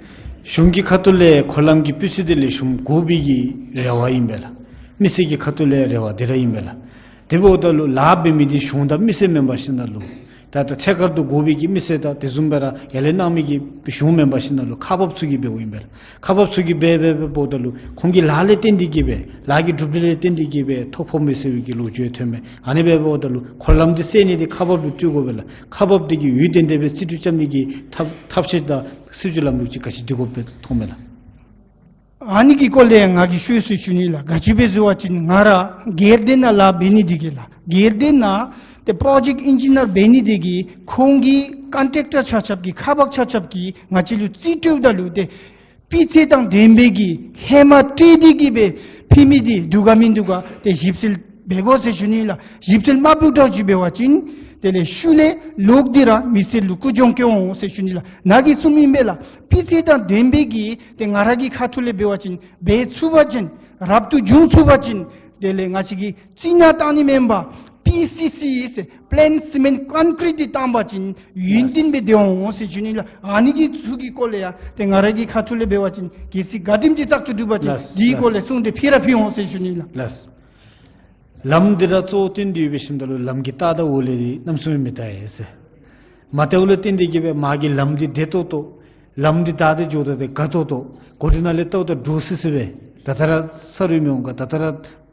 གཞུང་གི་ཁ་ཐུག་ལས་འཁོར་ལམ་གྱི་སྤུས་ཚད་དེ་ལེགས་ཤོམ་དགོ་པའི་གི་རེ་བ་ཨིན་པས་ལགས། མི་སེར་གྱི་ཁ་ཐུག་ལས་རེ་བ་དེ་ར་ཨིན་པས་ལགས། དེ་འབདཝ་ད་ལུ་ལཱ་འབད་མི་འདི་གཞུང་དང་མི་སེར་མེན་པར་ཞིནམ་ལུ་ད་ད་ཐད་ཀར་དུ་དགོ་པའི་གི་མི་སེར་དང་དེ་བཟུམ་སྦེ་ར་ཡར་ལས་གནང་མི་གི་གཞུང་མེན་པར་ཞིནམ་ལུ་ཁག་འབགཔ་ཚུ་གིས་འབདཝ་ཨིན་པས་ལགས། ཁག་འབགཔ་ཚུ་གིས་འབད་འབད་འབདཝ་ད་ལུ་ཁོང་གི་ལཱ་ལས་བརྟེན་ཏེ་གིས་སྦེ་ལཱ་གི་གྲུབ་འབྲས་ལས་བརྟེན་ཏེ་གིས་སྦེ་ཐོ་ཕོགཔ་མས་ཟེར་བའི་གི་ལོ་རྒྱུས་ཐོནམ་མས། ཨ་ནི་འབདཝ་ད་ལུ་འཁོར་ལམ་འདི་སེལ་ནི་འདི་ཁག་འབགཔ་ལུ་སྤྲོད་དགོ་པས་ལགས། ཁག་འབགཔ་འདི་གིས་ཡུན་བརྟན་ཏེ་སྦེ་རྩིས་སྤྲོད་རྐྱབ་ནི་གི་ཐབས་ཐབས་ཤེས་དང་སྲིད་བྱུས་ལམ་ལུགས་ཅིག་ག་ཅི་སྒྲིག་དགོཔ་སྦེ་མཐོངམ་མས་ལགས། ཨ་ནི་གི་སྐོར་ལས་ང་གིས་ཞུ་ཟེར་ཞུ་ནི་ལགས། ག་ཅི་སྦེ་ཟེར་བ་ཅིན་ང་ར་སྒེར་སྡེ་ནང་ལཱ་འབད་ནི་འདི་གིས་ལགས། སྒེར་སྡེ་ནང་ཏེ་པྲོ་ཇེཀཊ་ཨིན་ཇི་ནིར་འབད་ནི་འདི་གིས་ཁོང་གི་ཀོན་ཊེཀ་ཊར་ཆ་ཁྱབ་ཀྱིས་ཁག་འབགཔ་ཆ་ཁྱབ་ཀྱིས་ང་བཅས་ལུ་རྩིས་སྤྲོདཔ་ད་ལུ་ཏེ་སྤུས་ཚད་དང་ལྡན་པའི་གི་ཧེ་མ་སྤྲོད་དེ་གིས་སྦེ་ཕུལ་མི་འདི་འདུག་ག་མིན་འདུག་ག་ཏེ་ཞིབ་འཚོལ་འབད་དགོ་ཟེར་ཞུ་ནི་ལགས། ཞིབ་འཚོལ་མ་འབད་དོ་ཅིག་འབད་བ་ཅིན་དེ་ལས་ཤུལ་ལས་ལོག་སྟེ་ར་མི་སེར་ལུ་རྒུད་གྱོང་སྐྱེ་འོང་ཟེར་ཞུ་ནི་ལགས། ནཱ་གིས་གསུངམ་ཨིན་པས་ལགས། སྤུས་ཚད་དང་ལྡན་པའི་གི་ཏེ་ང་ར་གི་ཁ་ཐུག་ལས་འབད་བ་ཅིན་འབད་ཚུགས་པ་ཅིན་རབ་ཏུ་བྱུང་ཚུགས་པ་ཅིན་དེ་ལས་ང་བཅས་ཀྱིས་རྩི་ནག་བཏང་ནི་མེན་པར་པི་སི་སི་ཟེར་པི་ལེན་སི་མེནཊ་ཀོན་ཀྲིཊ་འདི་བཏང་པ་ཅིན་ཡུན་བརྟན་སྦེ་སྡོད་འོང་ཟེར་ཞུ་ནི་ལགས། ཨ་ནི་གི་ཚུ་གི་སྐོར་ལས་ཡང་ཏེ་ང་ར་གི་ཁ་ཐུག་ལས་འབད་བ་ཅིན་གལ་སྲིད་ག་དེམ་ཅིག་བཙག་འཐུ་གྲུབ་པ་ཅིན་ལགས་འདི་གི་སྐོར་ལས་གསུང་སྟེ་ཕུལ་ར་ཕུལ་འོང་ཟེར་ཞུ་ནི་ལགས། ལགས། ལམ་འདི་ར་གཙོ་བོ་བཏོན་ཏེ་ཡོད་པའི་ཞིནམ་ད་ལུ་ལམ་གྱི་རྟགས་དང་འོག་ལས་འདི་གནམ་མེད་ས་མེད་མི་བལྟ་ཡི་ཟེར། མ་བལྟཝ་ལས་བརྟེན་ཏེ་གིས་སྦེ་མ་གི་ལམ་འདི་བདེ་ཏོག་ཏོ་ལམ་འདི་བདའ་སྟེ་འགྱོཝ་ད་ཏེ་དགའ་ཏོག་ཏོ་གོ་ཊི་ནང་ལས་བལྟཝ་ད་འདྲོག་སི་སི་སྦེ་ད་ལྟོ་ར་ས་རུད་མི་འོང་ག། ད་ལྟོ་ར་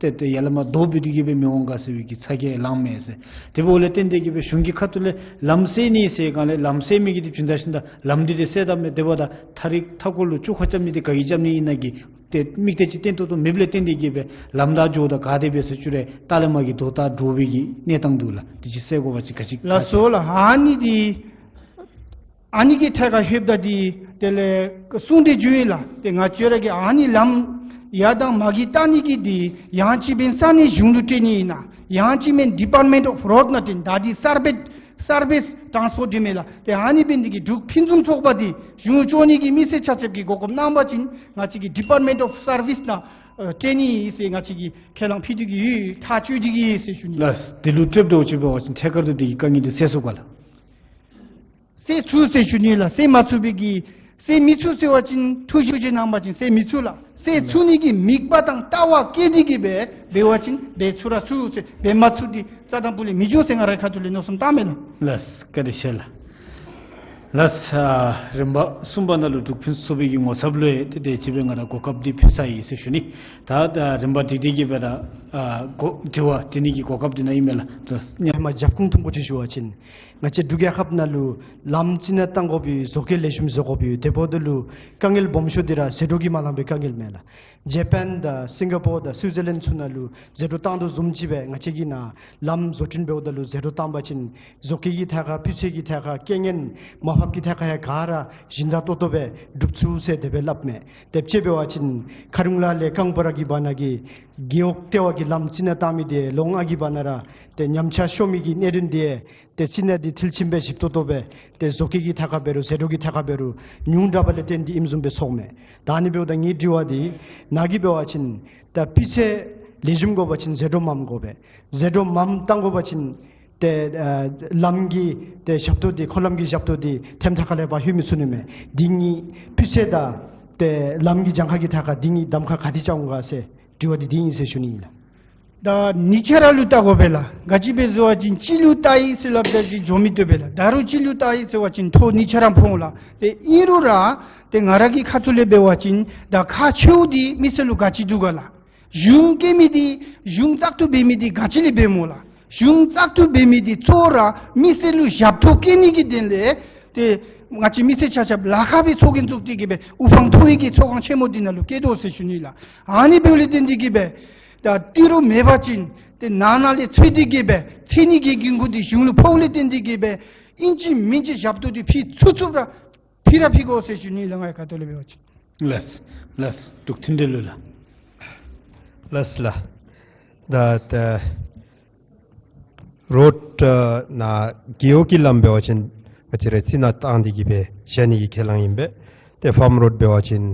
ཏེ་ཏེ་ཡར་ལས་མར་རྡོ་འབུད་དེ་གིས་སྦེ་མི་འོང་ག་ཟེར་བའི་གི་ཚ་གྱང་ལངམ་མས་ཟེར། དེ་འབདཝ་ལས་བརྟེན་ཏེ་གིས་སྦེ་གཞུང་གི་ཁ་ཐུག་ལས་ལམ་སེལ་ནི་ཟེར་གང་ལས་ལམ་སེལ་མི་གི་འདི་བྱུང་ད་ཞིནམ་ད་ལམ་འདི་ཏེ་སེལ་ད་མས། དེ་འབདཝ་ད་ཐག་རིང་མཐའ་འཁོར་ལུ་བཅུག་ཁ་རྐྱབ་ནི་འདི་ག་གིས་རྐྱབ་ནི་ཨིན་ན་གི་ཏེ་དམིགས་གཏད་ཅིག་བརྟན་ཏོག་ཏོ་མེདཔ་ལས་བརྟེན་ཏེ་གིས་སྦེ་ལམ་བདའ་འགྱོཝ་ད་ག་དེ་སྦེ་ཟེར་བཅུག་རུང་ལྟག་ལས་མར་གྱི་རྡོ་རྟགས་འདྲོག་པའི་གི་གནས་སྟངས་འདུག་ལགས། དེ་ཅིག་སེལ་དགོ་པ་ཅིན་ག་ཅི། ལགས་སོ་ལགས། ཨ་ནི་འདི་ཨ་ནི་གི་ཐད་ཁར་ལྷོདཔ་ད་འདི་དེ་ལས་གསུངས་ཏེ་འགྱོ་ཡི་ལགས། ཏེ་ང་བཅས་ར་གིས་ཨ་ནི་ལམ་ཡར་དང་མར་གྱི་བལྟ་ནི་གི་འདི་ཡང་ཅིན་འབདན་ས་གནས་གཞུང་ལུ་སྤྲོད་ནི་ཨིན་ན་ཡང་ཅིན་འབདན་ཌི་པཱརཊ་མེནཊ་ཨོཕ་རོཌ་ནང་སྤྲོད་ནི་ད་འདི་སར་བེ་སར་བིས་ཊཱན་སི་པོརཊ་འདི་མས་ལགས། ཏེ་ཨ་ནི་འབདན་འདི་གིས་འབྲུག་ཕུན་སུམ་ཚོགས་པ་འདི་གཞུང་ལྕོགས་ནི་གི་མི་སེར་ཆ་ཁྱབ་ཀྱིས་གོ་སྐབས་གནང་པ་ཅིན་ང་བཅས་ཀྱིས་ཌི་པཱརཊ་མེནཊ་ཨོཕ་སར་བིསི་ནང་ཨ་སྤྲོད་ནི་ཨིན་ཟེར་ང་བཅས་ཀྱིས་ཁས་བླངས་ཕུལ་ཏེ་གིས་ཡོད། ཐག་བཅད་དེ་གིས་ཡོད་ཟེར་ཞུ་ནི། ལགས། དེ་ལུ་ཏེ་འདྲོག་ཅིག་འབད་བ་ཅིན་ཐད་ཀར་དུ་དེ་གི་དཀའ་ངལ་འདི་སེལ་ཚུགས་ག་ལགས། སེལ་ཚུགས་ཟེར་ཞུ་ནི་ལགས། སེལ་མ་ཚུགས་པའི་གི་སེལ་མི་ཚུགས་ཟེར་བ་ཅིན་ཐུགས་བཞེད་གནང་པ་ཅིན་སེལ་མི་ཚུགས་ལགས། སེལ་ཚུགས་ནི་གི་དམིགས་པ་དང་ལྟ་བ་བསྐྱེད་དེ་གིས་སྦེ་འབད་བ་ཅིན་འབད་ཚུགས་ར་ཚུགས་ཟེར། འབད་མ་ཚུགས་འདི་རྩ་དང་པོ་ལས་མི་འགྱོ་ཟེར་ང་རའི་ཁ་ཐུག་ལས་མནོ་བསམ་བཏངམ་མས་ལགས། ལགས། བཀའ་དྲིན་ཆེ་ལགས། ལགས། ཨ་རིམ་པ་གསུམ་པ་ནང་ལུ་འབྲུག་ཕུན་སུམ་ཚོགས་པའི་གི་ངོ་ཚབ་ལུ་ཡང་ཏེ་དེ་ཅིག་སྦེ་ང་ར་གོ་སྐབས་འདི་ཕུལ་ཚར་ཡི་ཟེར་ཞུ་ནི། ད་ད་རིམ་པ་འདི་འདི་གིས་སྦེ་ད་ཨ་གོ་དྲི་བ་དྲི་ནི་གི་གོ་སྐབས་འདི་ནཱ་ཨིན་མས་ལགས། ད་ཧེ་མ་རྒྱབ་ཁུངས་ཐུང་ཀུ་ཅིག་ཞུ་བ་ཅིན་ང་བཅས་འབྲུག་རྒྱལ་ཁབ་ནང་ལུ་ལམ་རྩི་ནག་བཏང་དགོ་པའི་བཟོ་བཀོད་ལེགས་ཤོམ་བཟོ་དགོ་པའི་དེ་འབདཝ་ད་ལུ་དཀའ་ངལ་སྦོམ་ཤོས་འདི་ར་ཟད་འགྲོ་གིས་མ་ལང་པའི་དཀའ་ངལ་མས་ལགས། ཇ་པཱན་དང་སིང་ག་པོར་དང་སུའི་ཛར་ལེནཌ་ཚུ་ནང་ལུ་ཟད་འགྲོ་བཏང་དོ་བཟུམ་ཅིག་སྦེ་ང་བཅས་ཀྱི་ནཱ་ལམ་བཟོ་སྐྲུན་འབདཝ་ད་ལུ་ཟད་འགྲོ་བཏང་པ་ཅིན་བཟོ་བཀོད་ཀྱི་ཐད་ཁར་སྤུས་ཚད་ཀྱི་ཐད་ཁར་རྐྱེན་ངན་མར་ཕབ་ཀྱི་ཐད་ཁར་ཡང་ག་ར་ཞིབ་ཚགས་ཏོག་ཏོ་སྦེ་སྒྲུབ་ཚུགས་ཟེར་དེ་སྦེ་སླབ་མས། དེ་སྦེ་འབད་བ་ཅིན་ཁ་རུང་ལ་ལས་རྐང་པ་ར་གི་བར་ན་གི་རྒེད་འོག་ལྟེ་བ་གི་ལམ་རྩི་ནག་བཏང་མི་འདི་ལོང་ཨ་གི་བར་ན་ར་ཏེ་ཉམས་ཆག་ཤོར་མི་གི་གནད་དོན་འདི་ཏེ་རྩི་ནག་འདི་མཐིལ་ཕྱིན་སྦེ་ཞིབ་ཏོག་ཏོ་སྦེ་ཏེ་བཟོ་བཀོད་ཀྱི་ཐད་ཁར་འབད་རུང་ཟད་འགྲོ་གི་ཐད་ཁར་འབད་རུང་ཉུང་དྲགས་པ་ལས་བརྟེན་ཏེ་ཨིནམ་བཟུམ་སྦེ་ཚོརཝ་མས། ད་ཨ་ནི་འབདཝ་ད་ངེའི་དྲི་བ་འདི་ནཱ་གིས་འབད་བ་ཅིན་ད་སྤུས་ཚད་ལེགས་ཤོམ་དགོ་པ་ཅིན་ཟད་འགྲོ་མངམ་དགོ་པས། ཟད་འགྲོ་མངམ་བཏང་དགོ་པ་ཅིན་ཏེ་ཨ་ལམ་གྱི་ཏེ་ཞབས་ཏོག་འདི་འཁོར་ལམ་གྱི་ཞབས་ཏོག་འདི་ཐེམ་ཐག་ཁ་ལས་ཕར་ལྷོད་མི་ཚུགས་ནི་མས། འདི་གཉིས་སྤུས་ཚད་དང་ཏེ་ལམ་གྱི་གྱངས་ཁ་གི་ཐད་ཁར་འདི་གཉིས་གདམ་ཁ་ག་ཏེ་རྐྱབ་འོང་ག་ཟེར་དྲི་བ་འདི་འདི་ཨིན་ཟེར་ཞུ་ནི་ཨིན་ལགས། ད་གཉིས་ཆ་ར་ལུ་བལྟ་དགོ་པས་ལགས། ག་ཅི་སྦེ་ཟེར་བ་ཅིན་གཅིག་ལུ་བལྟ་ཡི་ཟེར་སླབ་ད་ཅིག་འགྱོ་མི་བཏུབ་པས་ལགས། ད་རུང་གཅིག་ལུ་བལྟ་ཡི་ཟེར་བ་ཅིན་ཐོ་གཉིས་ཆ་ར་ཕོག་འོང་ལགས། ཏེ་ཨིན་རུང་ར་ཏེ་ང་ར་གི་ཁ་ཐུག་ལས་འབད་བ་ཅིན་ད་ཁག་ཆེཝ་འདི་མི་སེར་ལུ་ག་ཅི་འདུག་ག་ལགས། གཞུང་བཀལ་མི་འདི་གཞུང་བཙག་འཐུ་འབད་མི་འདི་ག་ཅི་ལས་འབདཝ་སྨོ་ལགས། གཞུང་བཙག་འཐུ་འབད་མི་འདི་གཙོ་བོ་ར་མི་སེར་ལུ་ཞབས་ཏོག་བཀལ་ནི་གི་དོན་ལས་ཏེ་ང་བཅས་མི་སེར་ཆ་ཁྱབ་ལཱ་ཁག་སྦེ་ཚོགས་རྒྱན་བཙུགས་ཏེ་གིས་སྦེ་དབུ་འཕང་མཐོ་བའི་གི་ཚོགས་ཁང་ཆེན་མོ་འདི་ནང་ལུ་བསྐྱལ་དོ་ཟེར་ཞུ་ནི་ལགས། ཨ་ནི་འབདཝ་ལས་བརྟེན་ཏེ་གིས་སྦེ་ད་ཏི་རུ་མེད་པ་ཅིན་ཏེ་ནང་ན་ལས་འཚོལ་ཏེ་གིས་སྦེ་འཚོལ་ནི་གི་འགན་ཁུར་འདི་གཞུང་ལུ་ཕོགཔ་ལས་བརྟེན་ཏེ་གིས་སྦེ་ཨིན་ཅི་མིན་ཅི་ཞབས་ཏོག་འདི་ཕུལ་ཚུགས་ཚུགསཔ་ར་ཕུལ་ར་ཕུལ་དགོ་ཟེར་ཞུ་ནི་ལགས། ངེའི་ཁ་ཐུག་ལས་འབད་བ་ཅིན། ལགས་ལགས། འབྲུག་མཐུན་འབྲེལ་ལུ་ལགས། ལགས་ལགས། ད་ད་རོཌ་ནཱ་རྒེད་འོག་གི་ལམ་འབད་བ་ཅིན་ང་བཅས་ར་རྩི་ནག་བཏང་སྟེ་གིས་སྦེ་བཞག་ནི་གི་ཁས་བླངས་ཨིན་པས། ཏེ་ཕཱམ་རོཌ་འབད་བ་ཅིན་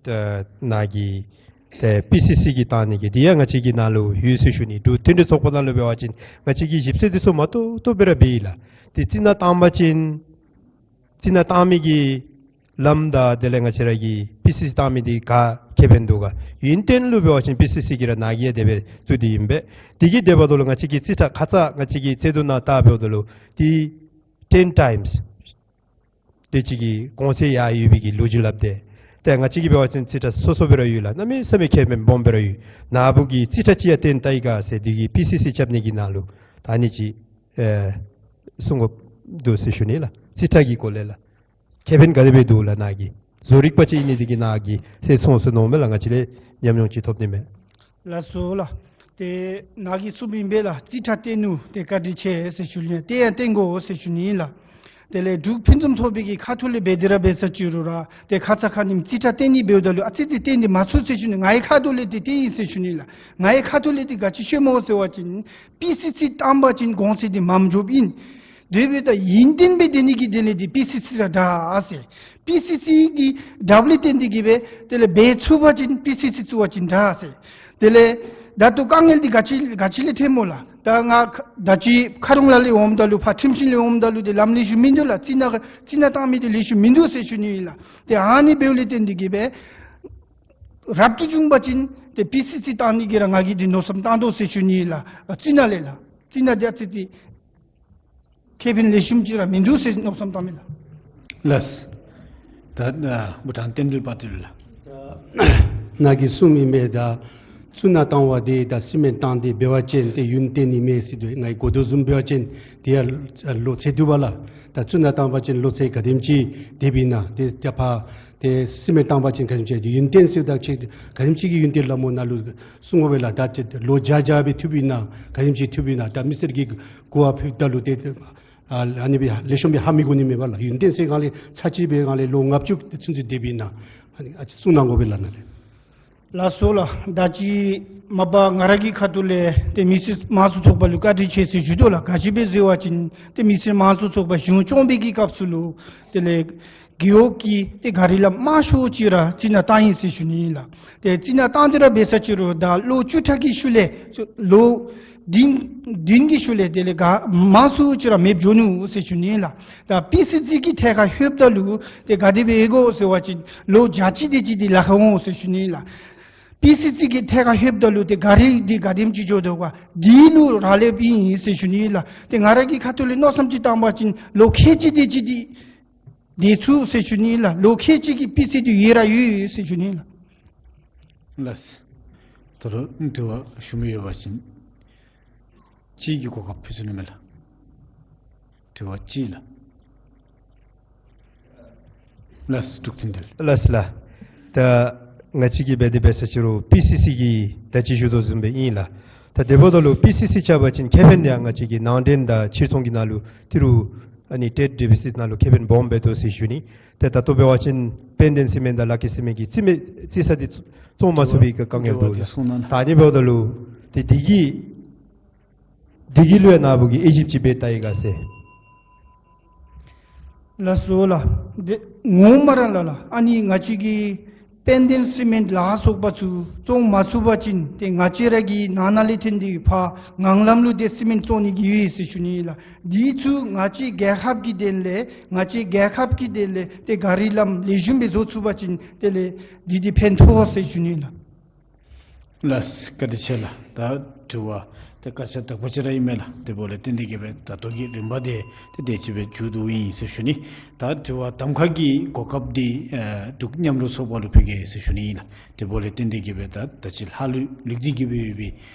ཏེ་ནཱ་གི་ཏེ་པི་སི་སི་གིས་བཏང་ནི་གི་འདི་ཡང་ང་བཅས་ཀྱི་ནང་ལུ་ཡོད་ཟེར་ཞུ་ནི། འབྲུག་མཐུན་འབྲེལ་ཚོགས་པ་ནང་ལུ་འབད་བ་ཅིན་ང་བཅས་ཀྱིས་ཞིབ་འཚོལ་འདི་ཚུ་མ་ཏོག་ཏོ་སྦེ་ར་འབད་ཡི་ལགས། ཏེ་རྩི་ནག་བཏང་པ་ཅིན་རྩི་ནག་བཏང་མི་གི་ ལམ་དང་དེ་ལས་ང་བཅས་ར་གི་པི་སི་སི་བཏང་མི་འདི་ག་ཁེ་ཕན་འདུག་ག། ཡུན་བརྟན་ལུ་འབད་བ་ཅིན་པི་སི་སི་གིས་ར་ནཱ་གིས་ཡང་དེ་སྦེ་བཙུགས་ཏེ་ཨིན་པས། དེ་གིས་དེ་འབདཝ་ད་ལུ་ང་བཅས་ཀྱི་རྩིས་ཁྲ་ཁ་ཙ་ང་བཅས་ཀྱི་ཚད་དུ་ནང་བལྟ་འབདཝ་ད་ལུ་ཏེ་ten times དེ་ཅིག་གི་གོང་ཚད་ཡར་ཡོད་པའི་གི་ལོ་རྒྱུས་སླབ་སྟེ། ཏེ་ང་བཅས་ཀྱིས་འབད་བ་ཅིན་རྩིས་ཁྲ་སོ་སོ་སྦེ་ར་ཡོད་ལགས། གནམ་མེད་ས་མེད་ཁེ་ཕན་སྦོམ་སྦེ་ར་ཡོད། ནཱ་བུ་གིས་རྩིས་ཁྲ་ཅིག་ཡང་བཏོན་བལྟ་ཡི་ག་ཟེར་དེ་གིས་པི་སི་སི་རྐྱབ་ནི་གི་ནང་ལུ་ད་ཨ་ནི་ཅིག་ཨེ་གསུང་དགོཔ་འདུག་ཟེར་ཞུ་ནི་ལགས། རྩིས་ཁྲ་གི་སྐོར་ལས་ལགས། ཁེ་ཕན་ག་དེ་སྦེ་འདུག་ལགས་ནཱ་གི། བཟོ་རིག་པ་ཅིག་ཨིན་ནི་དེ་གིས་ནཱ་གིས་ཟེར་གསུངས་གསུངས་ནུག་མས་ལགས། ང་བཅས་ལས་ཉམས་མྱོང་ཅིག་ཐོབ་ནི་མས། ལགས་སོ་ལགས། ཏེ་ནཱ་གིས་གསུངམ་ཨིན་པས་ལགས། རྩིས་ཁྲ་བཏོན་ནུག། ཏེ་བཀའ་དྲིན་ཆེ་ཟེར་ཞུ་ནི། བཏོན་ཡང་བཏོན་དགོ་ཟེར་ཞུ་ནི་ལགས། དེ་ལས་འབྲུག་ཕུན་སུམ་ཚོགས་པའི་གི་ཁ་ཐུག་ལས་འབད་དེ་ར་འབད་ས་ཅི་རུང་ར་ཏེ་ཁ་ཙ་ཁ་ཉིནམ་རྩིས་ཁྲ་བཏོན་ནི་འབདཝ་ད་ལུ་ཨ་ཙི་ཙི་བཏོན་ཏེ་མ་ཚུགས་ཟེར་ཞུ་ནི། ངེའི་ཁ་ཐུག་ལས་ཏེ་བཏོན་ཡི་ཟེར་ཞུ་ནི་ལགས། ངེའི་ཁ་ཐུག་ལས་ཏེ་ག་ཅི་ཤོངམ་སྨོ་ཟེར་བ་ཅིན་པི་སི་སི་བཏང་པ་ཅིན་གོང་ཚད་འདི་མངམ་འགྱོཝ་ཨིན། དེ་འབདཝ་ད་ཡུན་བརྟན་སྦེ་སྡོད་ནི་གི་དོན་ལས་འདི་པི་སི་སི་ར་དྲག་ཟེར། པི་སི་སི་གི་དྲགཔ་ལས་བརྟེན་ཏེ་གིས་སྦེ་དེ་ལས་འབད་ཚུགས་པ་ཅིན་པི་སི་སི་བཙུགས་པ་ཅིན་དྲག་ཟེར། དེ་ལས་ད་ལྟོ་དཀའ་ངལ་འདི་ག་ཅི་ག་ཅི་ལས་ཐོནམ་སྨོ་ལགས། ད་ང་ད་ཅི་ཁ་རོང་ལ་ལས་འོངམ་ད་ལུ་ཕར་ཁྲིམས་ཤིང་ལས་འོངམ་ད་ལུ་ཏེ་ལམ་ལེགས་ཤོམ་མིན་འདུག་ལགས། རྩིས་ནག་རྩིས་ནག་བཏང་མི་འདི་ལེགས་ཤོམ་མིན་འདུག་ཟེར་ཞུ་ནི་ཨིན་ལགས། ཏེ་ཨ་ནི་འབདཝ་ལས་བརྟེན་ཏེ་གིས་སྦེ་རབ་ཏུ་བྱུང་པ་ཅིན་ཏེ་པི་སི་སི་བཏང་ནི་གི་ར་ང་གིས་འདི་མནོ་བསམ་བཏང་དོ་ཟེར་ཞུ་ནི་ཨིན་ལགས། རྩིས་ནག་ལས་ལགས། རྩིས་ནག་འདི་ཨ་ཙི་ཙི་ཁེ་ཕན་ལེགས་ཤོམ་ཅིག་ར་མིན་འདུག་ཟེར་མནོ་བསམ་བཏངམ་ཨིན་ལགས། ལགས། ད་ཨ་བུ་ཊང་རྟེན་འབྲེལ་དཔའ་རྟུལ་ལགས། ནཱ་གིས་གསུངམ་ཨིན་མས། ད་རྩིས་ནག་བཏང་བ་འདི་ད་སི་མེནཊ་བཏང་སྟེ་འབད་བ་ཅིན་ཏེ་ཡུན་བརྟན་ནི་མས་ཟེར་དོ། ང་གིས་གོ་དོ་བཟུམ་འབད་བ་ཅིན་དེ་ཡང་ལོ་ཚད་འདུག་པ་ལགས། ད་རྩིས་ནག་བཏང་པ་ཅིན་ལོ་ཚད་ག་དེམ་ཅིག་སྡོདཔ་ཨིན་ན། ཏེ་ད་ཕར་ཏེ་སི་མེནཊ་བཏང་པ་ཅིན་ག་དེམ་ཅིག་ཡུན་བརྟན་ཟེརཝ་ད་ཅིག་ག་དེམ་ཅིག་གི་ཡུན་བརྟན་སླབ་སྨོ། ནཱ་ལུ་གསུང་དགོ་པས་ལགས། ད་ཅི་ལོ་བརྒྱ་བརྒྱ་སྦེ་ཐུབ་ཨིན་ན་ག་དེམ་ཅིག་ཐུབ་ཨིན་ན། ད་མི་སེར་གྱིས་གོ་བ་ཕུལཝ་ད་ལུ་ཏེ་ཨ་ཨ་ནི་སྦེ་ལེགས་ཤོམ་སྦེ་ཧ་མི་གོ་ནི་མས་པ་ལགས། ཡུན་བརྟན་ཟེར་སྒང་ལས་ཚར་གཅིག་འབད་སྒང་ལས་ལོ་ལྔ་བཅུ་ཚུན་ཚོད་སྡོདཔ་ཨིན་ན། ཨ་ནི་ཨ་ཙི་གསུང་གནང་དགོ་པས་ལགས་ནཱ་ལས། ལགས་སོ་ལགས། ད་ཅི་མ་པ་ང་ར་གི་ཁ་ཐུག་ལས་ཏེ་མི་སེར་དམངས་གཙོ་ཚོགས་པ་ལུ་བཀའ་དྲིན་ཆེ་ཟེར་ཞུ་དོ་ལགས། ག་ཅི་སྦེ་ཟེར་བ་ཅིན་ཏེ་མི་སེར་དམངས་གཙོ་ཚོགས་པ་གཞུང་སྐྱོང་པའི་གི་སྐབས་སུ་ལུ་དེ་ལས་རྒེད་འོག་གི་ཏེ་ག་རི་ལམ་མང་ཤོས་ཅིག་ར་རྩིས་ནག་བཏང་ཡི་ཟེར་ཞུ་ནི་ཨིན་ལགས། ཏེ་རྩིས་ནག་བཏང་སྟེ་ར་འབད་ས་ཅི་རུང་ད་ལོ་བཅུ་ཕྲག་གི་ཤུལ་ལས་ལོ་བདུན་བདུན་གྱི་ཤུལ་ལས་དེ་ལས་ག་མང་སུ་ཅིག་ར་མེདཔ་འགྱོ་ནུག་ཟེར་ཞུ་ནི་ཨིན་ལགས། ད་པི་སི་སི་གི་ཐད་ཁར་ལྷོདཔ་ད་ལུ་ཏེ་ག་དེ་སྦེ་ཨིན་གོ་ཟེར་བ་ཅིན་ལོ་བརྒྱ་ཅིག་དེ་ཅིག་འདི་ལཱ་ཁག་འོང་ཟེར་ཞུ་ནི་ཨིན་ལགས། པི་སི་སི་གི་ཐད་ཁར་ལྷོདཔ་ད་ལུ་ཏེ་ག་རི་འདི་ག་དེམ་ཅིག་འགྱོ་དོ་ག་འདི་ལུ་རག་ལས་པའི་ཨིན་ཟེར་ཞུ་ནི་ཨིན་ལགས། ཏེ་ང་ར་གི་ཁ་ཐུག་ལས་མནོ་བསམ་ཅིག་བཏང་པ་ཅིན་ལོ་ཁལ་གཅིག་དེ་ཅིག་འདི་སྡོད་ཚུགས་ཟེར་ཞུ་ནི་ལགས། ལོ་ཁལ་གཅིག་གི་པི་སི་སི་འདི་ཡོད་ར་ཡོད་ཟེར་ཞུ་ནི་ལགས། ལགས། ད་རུང་དྲི་བ་ཞུ་མི་ཡོད་པ་ཅིན་གཅིག་གི་གོ་སྐབས་ཕུལ་ཚུགས་ནི་མས་ལགས། དྲི་བ་གཅིག་ལགས། ལགས་འབྲུག་བསྟན་འཛིན། ལགས་ལགས། ད་ང་བཅས་ཀྱིས་འབད་དེ་འབད་ས་ཅི་རུང་པི་སི་སི་གི་ད་ཅི་ཞུ་དོ་བཟུམ་སྦེ་ཨིན་ལགས། ད་དེ་འབདཝ་ད་ལུ་པི་སི་སི་རྐྱབ་པ་ཅིན་ཁེ་ཕན་ཡང་ང་བཅས་ཀྱི་ནང་འདྲེན་དང་ཕྱིར་ཚོང་གི་ནང་ལུ་ཏི་རུ་ཨ་ནི་ཊེརེཌ་ཌི་ཕི་སིཊ་ནང་ལུ་ཁེ་ཕན་སྦོམ་འབད་དོ་ཟེར་ཞུ་ནི། ཏེ་ད་ལྟོ་འབད་བ་ཅིན་པེན་ཌེན་སི་མེནཊ་དང་ལ་ཀི་སི་མེནཊ་གི་རྩིས་མེད་རྩིས་གསར་འདི་བཙོང་མ་ཚུགས་པའི་གི་དཀའ་ངལ་འདུག་ལགས། ད་ཨ་ནི་འབདཝ་ད་ལུ་ཏེ་འདི་གི་འདི་གི་ལུ་ཡང་ནཱ་བུ་གིས་དབྱེ་ཞིབ་ཅིག་འབད་བལྟ་ཡི་ག་ཟེར། ལགས་སོ་ལགས། ཏེ་ངོ་མ་ར་ལགས་ལགས། ཨ་ནི་ང་བཅས་ཀྱི་པེན་ཌེན་སི་མེནཊ་ལ་སོགས་པ་ཚུ་བཙོང་མ་ཚུགས་པ་ཅིན་ཏེ་ང་བཅས་ར་གི་ནང་ན་ལས་ཐོན་ཏེ་ཕར་ངང་ལམ་ལུ་ཏེ་སི་མེནཊ་བཙོང་ནི་གི་ཡོད་ཟེར་ཞུ་ནི་ལགས། འདི་ཚུ་ང་བཅས་རྒྱལ་ཁབ་ཀྱི་དོན་ལས་ང་བཅས་རྒྱལ་ཁབ་ཀྱི་དོན་ལས་ཏེ་ག་རི་ལམ་ལེགས་ཤོམ་སྦེ་བཟོ་ཚུགས་པ་ཅིན་དེ་ལས་འདི་འདི་ཕན་ཐོགས་ཟེར་ཞུ་ནི་ལགས། ལགས་བཀའ་དྲིན་ཆེ་ལགས། ད་དྲི་བ་ཏེ་སྐད་ཆ་དག་པ་ཅིག་ར་ཨིན་མས་ལགས། དེ་འབདཝ་ལས་བརྟེན་ཏེ་གིས་སྦེ་ད་ལྟོ་གི་རིམ་པ་འདི་ཏེ་དེ་ཅིག་སྦེ་མཇུག་བསྡུཝ་ཨིན་ཟེར་ཞུ་ནི། ད་དྲི་བ་གདམ་ཁ་གི་གོ་སྐབས་འདི་ཨེ་འབྲུག་མཉམ་རུབ་ཚོགས་པ་ལུ་ཕུལ་གེ་ཟེར་ཞུ་ནི་ཨིན་ལགས། དེ་འབདཝ་ལས་བརྟེན་ཏེ་གིས་སྦེ་ད་ད་ཅི་ལྷག་ལུས་ལུས་ཏེ་གིས་སྦེ་ཡོད་པའི་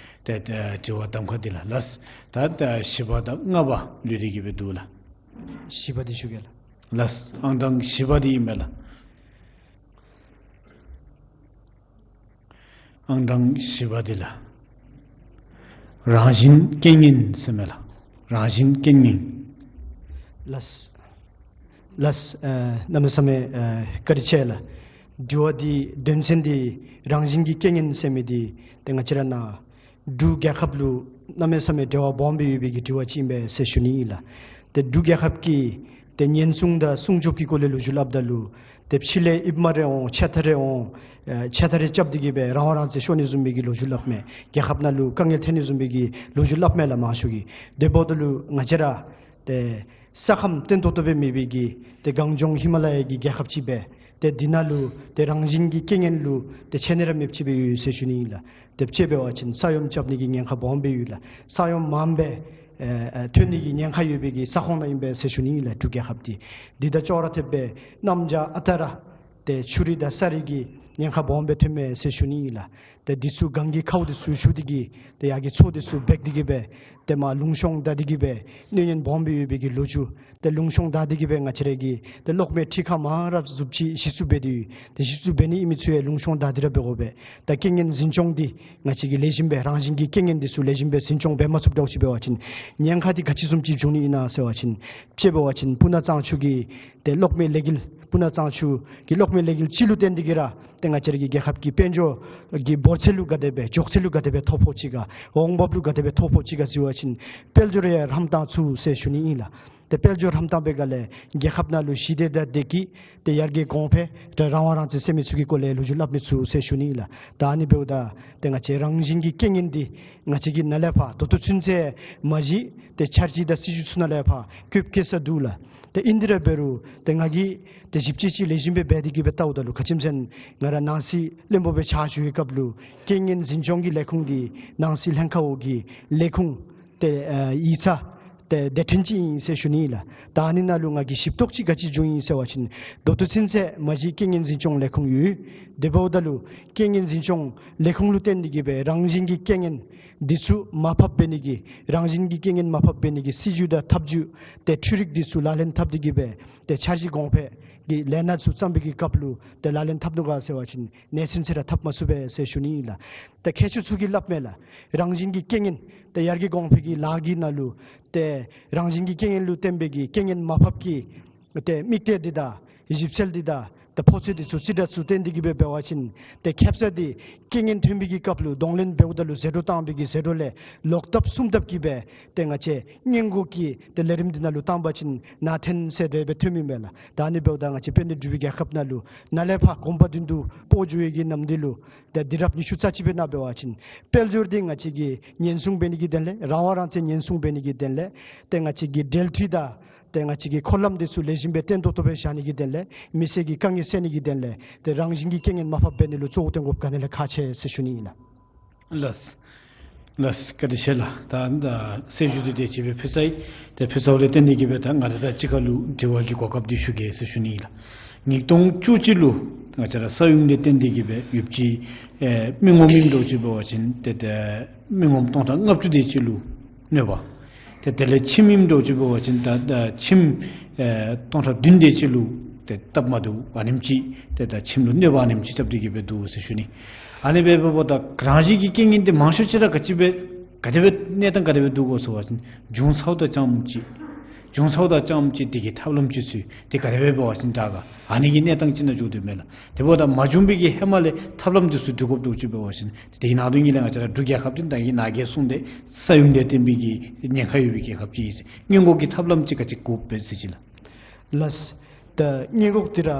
ཏེ་ཏེ་དྲི་བ་གདམ་ཁ་འདི་ལགས། ལགས་ད་ད་བཞི་པ་དང་ལྔ་པ་ལུས་ཏེ་གིས་སྦེ་འདུག་ལགས། བཞི་པ་འདི་ཞུ་གེ་ལགས། ལགས་ཨང་གྲངས་བཞི་པ་འདི་ཨིན་མས་ལགས། ཨང་གྲངས་བཞི་པ་འདི་ལགས། རང་བཞིན་རྐྱེན་ངན་ཟེར་མས་ལགས། རང་བཞིན་རྐྱེན་ངན། ལགས། ལགས། ཨེ་གནམ་མེད་ས་མེད་ཨེ་བཀའ་དྲིན་ཆེ་ལགས། དྲི་བ་འདི་དོན་ཚན་འདི་རང་བཞིན་གྱི་རྐྱེན་ངན་ཟེར་མི་འདི་ཏེ་ང་བཅས་ར་ནཱ་འབྲུག་རྒྱལ་ཁབ་ལུ་གནམ་མེད་ས་མེད་འབྲེལ་བ་སྦོམ་སྦེ་ཡོད་པའི་གི་དྲི་བ་ཅིག་ཨིན་པས་ཟེར་ཞུ་ནི་ཨིན་ལགས། ཏེ་འབྲུག་རྒྱལ་ཁབ་ཀྱི་ཏེ་ཉེན་སྲུང་དང་སྲུང་སྐྱོབ་ཀྱི་སྐོར་ལས་ལོ་རྒྱུས་སླབ་ད་ལུ་ཏེ་ཕྱི་ལས་ཨིདམ་རེ་འོང་ཆད་ཐ་རེ་འོང་ཨེ་ཆད་ཐ་རེ་རྐྱབ་སྟེ་གིས་སྦེ་རང་དབང་རང་བཙན་ཤོར་ནི་བཟུམ་སྦེ་གི་ལོ་རྒྱུས་སླབ་མས། རྒྱལ་ཁབ་ནང་ལུ་དཀའ་ངལ་ཐོན་ནི་བཟུམ་སྦེ་གི་ལོ་རྒྱུས་སླབ་མས་ལགས་མང་ཤོས་ཀྱིས། དེ་འབདཝ་ད་ལུ་ང་བཅས་ར་ ཏེ་ས་ཁམས་བརྟན་ཏོག་ཏོ་སྦེ་མེད་པའི་གི་ཏེ་གངས་ལྗོངས་ཧི་མ་ལ་ཡ་གི་རྒྱལ་ཁབ་ཅིག་སྦེ་ཏེ་འདི་ནང་ལུ་ཏེ་རང་བཞིན་གྱི་རྐྱེན་ངན་ལུ་ཏེ་ཆད་ནི་ར་མེདཔ་ཅིག་སྦེ་ཡོད་ཟེར་ཞུ་ནི་ཨིན་ལགས། ཏེ་དཔྱེ་འབད་བ་ཅིན་ས་ཡོམ་རྐྱབ་ནི་གི་ཉེན་ཁ་སྦོམ་སྦེ་ཡོད་ལགས། ས་ཡོམ་མངམ་སྦེ་ཨེ་ཨེ་ཐོན་ནི་གི་ཉེན་ཁ་ཡོད་པའི་གི་ས་ཁོངས་ནང་ཨིན་པས་ཟེར་ཞུ་ནི་ཨིན་ལགས། འབྲུག་རྒྱལ་ཁབ་འདི་འདི་དང་ཅོག་ར་འཐདཔ་སྦེ་གནམ་བྱཱར་ཨ་རྟག་ར་ཏེ་ཆུ་རུད་དང་ས་རུད་ཀྱི་ཉེན་ཁ་སྦོམ་སྦེ་ཐོནམ་མས་ཟེར་ཞུ་ནི་ཨིན་ལགས། ཏེ་འདི་ཚུ་གངས་ཀྱི་ཁཝ་འདི་ཚུ་ཞུ་སྟེ་གིས་ཏེ་ཡར་གྱི་མཚོ་འདི་ཚུ་འབག་སྟེ་གིས་སྦེ་ཏེ་མར་ལུང་གཤོང་བདའ་སྟེ་གིས་སྦེ་གནོད་ཉེན་སྦོམ་སྦེ་ཡོད་པའི་གི་ལོ་རྒྱུས། ཏེ་ལུང་གཤོང་བདའ་སྟེ་གིས་སྦེ་ང་བཅས་ར་གི་ཏེ་གློག་མེ་འཕྲུལ་ཁང་མང་རབས་ཟུར་ཅིག་གཞི་བཙུགས་འབད་དེ་ཡོད། ཏེ་གཞི་བཙུགས་འབད་ནི་ཨིན་མི་ཚུ་ཡང་ལུང་གཤོང་བདའ་སྟེ་ར་འབད་དགོ་པས། ད་རྐྱེན་ངན་འཛིན་སྐྱོང་འདི་ང་བཅས་ཀྱིས་ལེགས་ཤོམ་སྦེ་རང་བཞིན་གྱི་རྐྱེན་ངན་འདི་ཚུ་ལེགས་ཤོམ་སྦེ་འཛིན་སྐྱོང་འབད་མ་ཚུགསཔ་འདྲཝ་ཅིག་འབད་བ་ཅིན་ཉེན་ཁ་འདི་ག་ཅི་བཟུམ་ཅིག་འབྱུང་ནི་ཨིན་ན་ཟེར་བ་ཅིན་དཔྱེ་འབད་བ་ཅིན་སྤུ་ན་གཙང་ཆུ་གི་ཏེ་གློག་མེ་ལས་འགུལ་སྤུ་ན་གཙང་ཆུ་གི་གློག་མེ་ལས་འགུལ་ཅིག་ལུ་བརྟེན་ཏེ་གིས་ར་ཏེ་ང་བཅས་ར་གི་རྒྱལ་ཁབ་ཀྱི་དཔལ་འབྱོར་གྱི་འབོར་ཚད་ལུ་ག་དེ་སྦེ་མགྱོགས་ཚད་ལུ་ག་དེ་སྦེ་ཐོ་ཕོག་ཅི་ག་འོང་འབབ་ལུ་ག་དེ་སྦེ་ཐོ་ཕོག་ཅི་ག་ཟེར་བ་ཅིན་དཔལ་འབྱོར་ཡང་རམ་བཏང་ཚུགས་ཟེར་ཞུ་ནི་ཨིན་ལགས། ཏེ་དཔལ་འབྱོར་རམ་བཏང་པའི་སྒང་ལས་རྒྱལ་ཁབ་ནང་ལུ་ཞི་བདེ་དང་བདེ་སྐྱིད་ཏེ་ཡར་རྒྱས་གོང་འཕེལ་ཏེ་རང་དབང་རང་བཙན་ཟེར་མི་ཚུ་གི་སྐོར་ལས་ལོ་རྒྱུས་སླབ་མི་ཚུགས་ཟེར་ཞུ་ནི་ཨིན་ལགས། ད་ཨ་ནི་འབདཝ་ད་ཏེ་ང་བཅས་རང་བཞིན་གྱི་རྐྱེན་ངན་འདི་ང་བཅས་ཀྱིས་ནཱ་ལས་ཕར་ད་ལྟོ་ཚུན་ཚོད་མ་གཞི་ཏེ་འཆར་གཞི་དང་སྲིད་བྱུས་ཚུ་ནང་ལས་ཕར་བཀོད་བཀོད་ས་འདུག་ལགས། ཏེ་ཨིན་དེ་ར་འབད་རུང་ཏེ་ང་གིས་ཏེ་ཞིབ་དཔྱད་ཅིག་ལེགས་ཤོམ་སྦེ་འབད་དེ་གིས་སྦེ་བལྟཝ་ད་ལུ་ག་ཅི་སྨོ་ཟེར་ན་ང་ར་ནང་སྲིད་བློན་པོ་སྦེ་ཕྱག་ཞུ་བའི་སྐབས་ལུ་རྐྱེན་ངན་འཛིན་སྐྱོང་གི་ལས་ཁུངས་འདི་ནང་སྲིད་ལྷན་ཁག་འོག་གི་ལས་ཁུངས་ཏེ་ཨ་ཡིག་ཚང་ཏེ་སྡེ་ཕྲན་ཅིག་ཨིན་ཟེར་ཞུ་ནི་ཨིན་ལགས། ད་ཨ་ནི་ནང་ལུ་ང་གིས་ཞིབ་རྟོག་ཅིག་ག་ཅི་བྱུང་ཡི་ཟེར་བ་ཅིན་ད་ལྟོ་ཚུན་ཚོད་མ་གཞི་རྐྱེན་ངན་འཛིན་སྐྱོང་ལས་ཁུངས་ཡོད། དེ་འབདཝ་ད་ལུ་རྐྱེན་ངན་འཛིན་སྐྱོང་ལས་ཁུངས་ལུ་བརྟེན་ཏེ་གིས་སྦེ་རང་བཞིན་གྱི་རྐྱེན་ངན་འདི་ཚུ་མར་ཕབ་འབད་ནི་གི་རང་བཞིན་གྱི་རྐྱེན་ངན་མར་ཕབ་འབད་ནི་གི་སྲིད་བྱུས་དང་ཐབས་བྱུས་ཏེ་འཕྲུལ་རིག་འདི་ཚུ་ལག་ལེན་འཐབ་སྟེ་གིས་སྦེ་ཏེ་འཆར་གཞི་གོང་འཕེལ་གྱི་ལས་སྣ་ཚུ་བརྩམ་པའི་གི་སྐབས་ལུ་ཏེ་ལག་ལེན་འཐབ་ནུག་ག་ཟེར་བ་ཅིན་གནས་ཚུན་ཚོད་ར་འཐབ་མ་ཚུགས་པས་ཟེར་ཞུ་ནི་ཨིན་ལགས། ཏེ་མཁས་མཆོག་ཚུ་གིས་སླབ་མས་ལགས། རང་བཞིན་གྱི་རྐྱེན་ངན་ཏེ་ཡར་རྒྱས་གོང་འཕེལ་གྱི་ལཱ་གི་ནང་ལུ་ཏེ་རང་བཞིན་གྱི་རྐྱེན་ངན་ལུ་བརྟེན་པའི་གི་རྐྱེན་ངན་མར་ཕབ་ཀྱི་ཏེ་དམིགས་གཏད་འདི་དང་ཞིབ་འཚོལ་འདི་དང་ཏེ་ཕོ་ཚོད་འདི་ཚུ་རྩིས་འདྲ་ཚུ་བཏོན་ཏེ་གིས་སྦེ་འབད་བ་ཅིན་ཏེ་ཁེབ་ས་འདི་རྐྱེན་ངན་ཐོན་པའི་གི་སྐབས་ལུ་གདོང་ལེན་འབདཝ་ད་ལུ་ཟད་འགྲོ་བཏང་པའི་གི་ཟད་འགྲོ་ལས་ལོག་ལྟབ་གསུམ་ལྟབ་ཀྱིས་སྦེ་ཏེ་ང་བཅས་སྔོན་འགོག་གི་ཏེ་ལས་རིམ་འདི་ནང་ལུ་བཏང་པ་ཅིན་ནང་ཐོན་ཟེར་དེ་སྦེ་ཐོན་མི་མས་ལགས། ད་ཨ་ནི་འབདཝ་ད་ང་བཅས་དཔལ་ལྡན་འབྲུག་པའི་རྒྱལ་ཁབ་ནང་ལུ་ནཱ་ལས་ཕར་གོམ་པ་བདུན་དུ་སྤོ་འགྱོ་བའི་གི་ནམ་དུས་ལུ་ཏེ་དུས་རབས་ཉི་ཤུ་རྩ་གཅིག་པའི་ནང་འབད་བ་ཅིན་དཔལ་འབྱོར་འདི་ང་བཅས་ཀྱིས་ཉེན་སྲུང་འབད་ནི་གི་དོན་ལས་རང་དབང་རང་བཙན་ཉེན་སྲུང་འབད་ནི་གི་དོན་ལས་ཏེ་ང་བཅས་ཀྱི་འབྲེལ་མཐུད་དང་ཏེ་ང་བཅས་ཀྱི་འཁོར་ལམ་འདི་ཚུ་ལེགས་ཤོམ་སྦེ་བརྟན་ཏོག་ཏོ་སྦེ་བཞག་ནི་གི་དོན་ལས་མི་སེར་གྱི་དཀའ་ངལ་སེལ་ནི་གི་དོན་ལས་ཏེ་རང་བཞིན་གྱི་རྐྱེན་ངན་མར་ཕབ་འབད་ནི་ལུ་གཙོ་བོ་བཏོན་དགོཔ་ག་ནི་ལས་ཁག་ཆེ་ཟེར་ཞུ་ནི་ཨིན་ལགས། ལགས། ལགས། བཀའ་དྲིན་ཆེ་ལགས། ད་ད་གསལ་ཞུ་འདི་དེ་ཅིག་སྦེ་ཕུལ་ཚར་ཡི། ཏེ་ཕུལ་ཚརཝ་ལས་བརྟེན་ཏེ་གིས་སྦེ་ད་ང་ར་དང་གཅིག་ཁར་ལུ་དྲི་བ་གི་གོ་སྐབས་འདི་ཞུ་གེ་ཟེར་ཞུ་ནི་ཨིན་ལགས། ཉིས་སྟོང་བཅུ་གཅིག་ལུ་ང་བཅས་ར་ས་ཡོམ་ལས་བརྟེན་ཏེ་གིས་སྦེ་ཡོདཔ་ཅིག་ཨེ་མི་ངོམ་ཨིནམ་འདྲཝ་ཅིག་འབད་བ་ཅིན་ཏེ་ཏེ་མི་ངོམ་སྟོང་ཕྲག་ལྔ་བཅུ་དེ་ཅིག་ལུ་གནོད་པ། ཏེ་དེ་ལས་ཁྱིམ་ཨིནམ་འདྲཝ་ཅིག་འབད་བ་ཅིན་ད་ད་ཁྱིམ་ཨེ་སྟོང་ཕྲག་བདུན་དེ་ཅིག་ལུ་ཏེ་སྟབས་མ་བདེཝ་ཨ་ནེམ་ཅིག་ཏེ་ད་ཁྱིམ་ལུ་གནོད་པ་ཨ་ནེམ་ཅིག་རྐྱབ་སྟེ་གིས་སྦེ་འདུག་ཟེར་ཞུ་ནི། ཨ་ནི་སྦེ་འབདཝ་ད་རང་བཞིན་གྱི་རྐྱེན་ངན་འདི་མང་ཤོས་ཅིག་ར་ག་ཅི་སྦེ་ག་དེ་སྦེ་གནས་སྟངས་ག་དེ་སྦེ་འདུག་གོ་ཟེར་བ་ཅིན་འབྱུང་ཚརཝ་དང་རྐྱངམ་ཅིག་འབྱུང་ཚརཝ་དང་རྐྱངམ་ཅིག་དེ་གི་ཐབས་ལམ་ཅིག་ཚུ་དེ་ག་དེ་སྦེ་འབད་བ་ཅིན་དྲག་ག་ཨ་ནི་གི་གནས་སྟངས་ཅིག་ནང་འགྱོ་དོ་མས་ལགས། དེ་འབདཝ་ད་མ་བྱུང་པའི་གི་ཧེ་མ་ལས་ཐབས་ལམ་འདི་ཚུ་སྒྲུབ་དགོཔ་འདྲཝ་ཅིག་འབད་བ་ཅིན་དེ་གི་ནང་དོན་ཉིད་ལས་ང་བཅས་ར་འབྲུག་རྒྱལ་ཁབ་འདི་ད་ཡི་ནཱ་གིས་གསུངས་ཏེ་ས་ཡོམ་ལས་བརྟེན་པའི་གི་ཉེན་ཁ་ཡོད་པའི་རྒྱལ་ཁབ་ཅིག་ཨིན། སྔོན་འགོག་གི་ཐབས་ལམ་ཅིག་ག་ཅི་དགོཔ་སྦེ་ཟེར་ཅི་ལགས། ལགས། ད་སྔོན་འགོག་འདི་ར་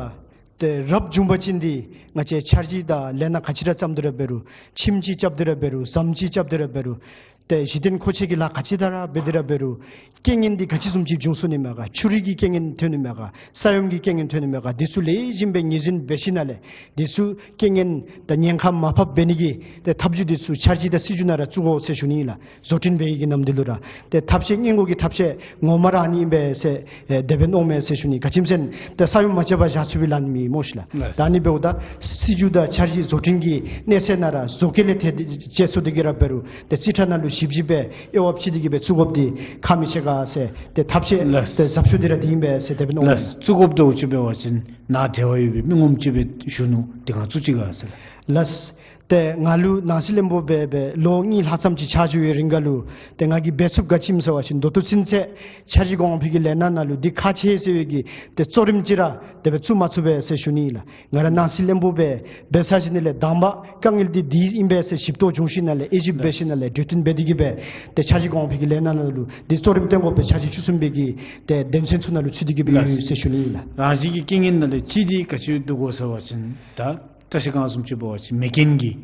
ཏེ་རབ་བྱུང་པ་ཅིན་འདི་ང་བཅས་འཆར་གཞི་དང་ལས་སྣ་ག་ཅི་ར་བརྩམ་སྟེ་ར་འབད་རུང་ཁྱིམ་ཅིག་རྐྱབ་སྟེ་ར་འབད་རུང་ཟམ་ཅིག་རྐྱབ་སྟེ་ར་འབད་རུང་ཏེ་གཞི་རྟེན་མཁོ་ཆས་ཀྱི་ལཱ་ག་ཅི་དང་ར་འབད་དེ་ར་འབད་རུང་རྐྱེན་ངན་འདི་ག་ཅི་བཟུམ་ཅིག་འབྱུང་སོ་ནི་མས་ག། ཆུ་རུད་ཀྱི་རྐྱེན་ངན་ཐོན་ནི་མས་ག། ས་ཡོམ་གྱི་རྐྱེན་ངན་ཐོན་ནི་མས་ག། འདི་ཚུ་ལེགས་ཤོམ་སྦེ་ངོས་འཛིན་འབད་ཞིནམ་ལས་འདི་ཚུ་རྐྱེན་ངན་དང་ཉེན་ཁ་མར་ཕབ་འབད་ནི་གི་ཏེ་ཐབས་བྱུས་འདི་ཚུ་འཆར་གཞི་དང་སྲིད་བྱུས་ནང་ར་བཙུགས་དགོ་ཟེར་ཞུ་ནི་ཨིན་ལགས། བཟོ་སྐྲུན་འབད་བའི་གི་ནམ་དུས་ལུ་ར་ཏེ་ཐབས་ཤེས་སྔོན་འགོག་གི་ཐབས་ཤེས་ངོ་མ་ར་ཨ་ནི་ཨིན་པས་ཟེར་ཨེ་དེ་སྦེ་མནོཝ་མས་ཟེར་ཞུ་ནི། ག་ཅི་སྨོ་ཟེར་ན་ཏེ་ས་ཡོམ་མ་རྐྱབ་པར་བཞག་ཚུགས་པའི་ལཱ་ནི་མེད་སྨོ་ཤི་ལགས། ལགས། ད་ཨ་ནི་འབདཝ་ད་སྲིད་བྱུས་དང་འཆར་གཞི་བཟོ་སྐྲུན་གྱི་གནས་ཚད་ནང་ར་བཟོ་བཀོད་ལས་ཐད་དེ་བཅད་སོ་འདི་གིས་ར་འབད་རུང་ཏེ་རྩིས་ཁྲ་ནང་ལུ་ཞིབ་ཞིབ་སྦེ་དབྱེ་བ་ཕྱེ་སྟེ་གིས་སྦེ་བཙུགས་དགོཔ་འདི་ཁག་མི་ཆེ་ག་ཟེར་ཏེ་ཐབས་ཤེས། ལགས། ཏེ་ཟབ་ཤོས་འདི་ར་འདི་ཨིན་པས་ཟེར་དེ་སྦེ་མནོཝ་མས། ལགས། བཙུགས་དགོཔ་འདྲཝ་ཅིག་འབད་བ་ཅིན་ནཱ་འབྲེལ་བ་ཡོད་པའི་མི་ངོམ་ཅིག་སྦེ་ཞུ་ནུག། དེ་སྒང་བཙུགས་ཅི་ག་ཟེར་ལགས། ལགས། ཏེ་ང་ལུ་ནང་སྲིད་བློན་པོ་འབད་འབད་ལོ་གཉིས་ལྷག་ཙམ་ཅིག་ཕྱག་ཞུ་བའི་རིང་ཁར་ལུ་ཏེ་ང་གིས་འབད་ཚུགསཔ་ག་ཅི་སྨོ་ཟེར་བ་ཅིན་ད་ལྟོ་ཚུན་ཚོད་འཆར་གཞི་གོང་འཕེལ་གྱི་ལས་སྣ་ནང་ལུ་འདི་ཁག་ཆེ་ཟེར་བའི་གི་ཏེ་གཙོ་རིམ་ཅིག་ར་དེ་སྦེ་བཙུགས་མ་ཚུགས་པས་ཟེར་ཞུ་ནི་ཨིན་ལགས། ང་ར་ནང་སྲིད་བློན་པོ་སྦེ་འབད་ཚར་ཞིནམ་ལས་དང་པ་དཀའ་ངལ་འདི་འདི་ཨིན་པས་ཟེར་ཞིབ་རྟོག་བྱུང་ཞིནམ་ལས་དབྱེ་ཞིབ་འབད་ཞིནམ་ལས་གྲོས་བསྟུན་འབད་དེ་གིས་སྦེ་ཏེ་འཆར་གཞི་གོང་འཕེལ་གྱི་ལས་སྣ་ནང་ལུ་འདི་གཙོ་རིམ་བཏོན་དགོཔ་སྦེ་འཆར་གཞི་བཅུ་གསུམ་པའི་གི་ཏེ་དོན་ཚན་ཚུ་ནང་ལུ་ཚུད་དེ་གིས་སྦེ་ཡོད་ཟེར་ཞུ་ནི་ཨིན་ལགས། རང་བཞིན་གྱི་རྐྱེན་ངན་ནང་ལས་གཅིག་འདི་ག་ཅི་འདུག་གོ་ཟེར་བ་ཅིན་ད་བཀྲ་ཤིས་སྒང་བཟུམ་ཅིག་འབད་བ་ཅིན་མེ་རྐྱེན་གྱིས་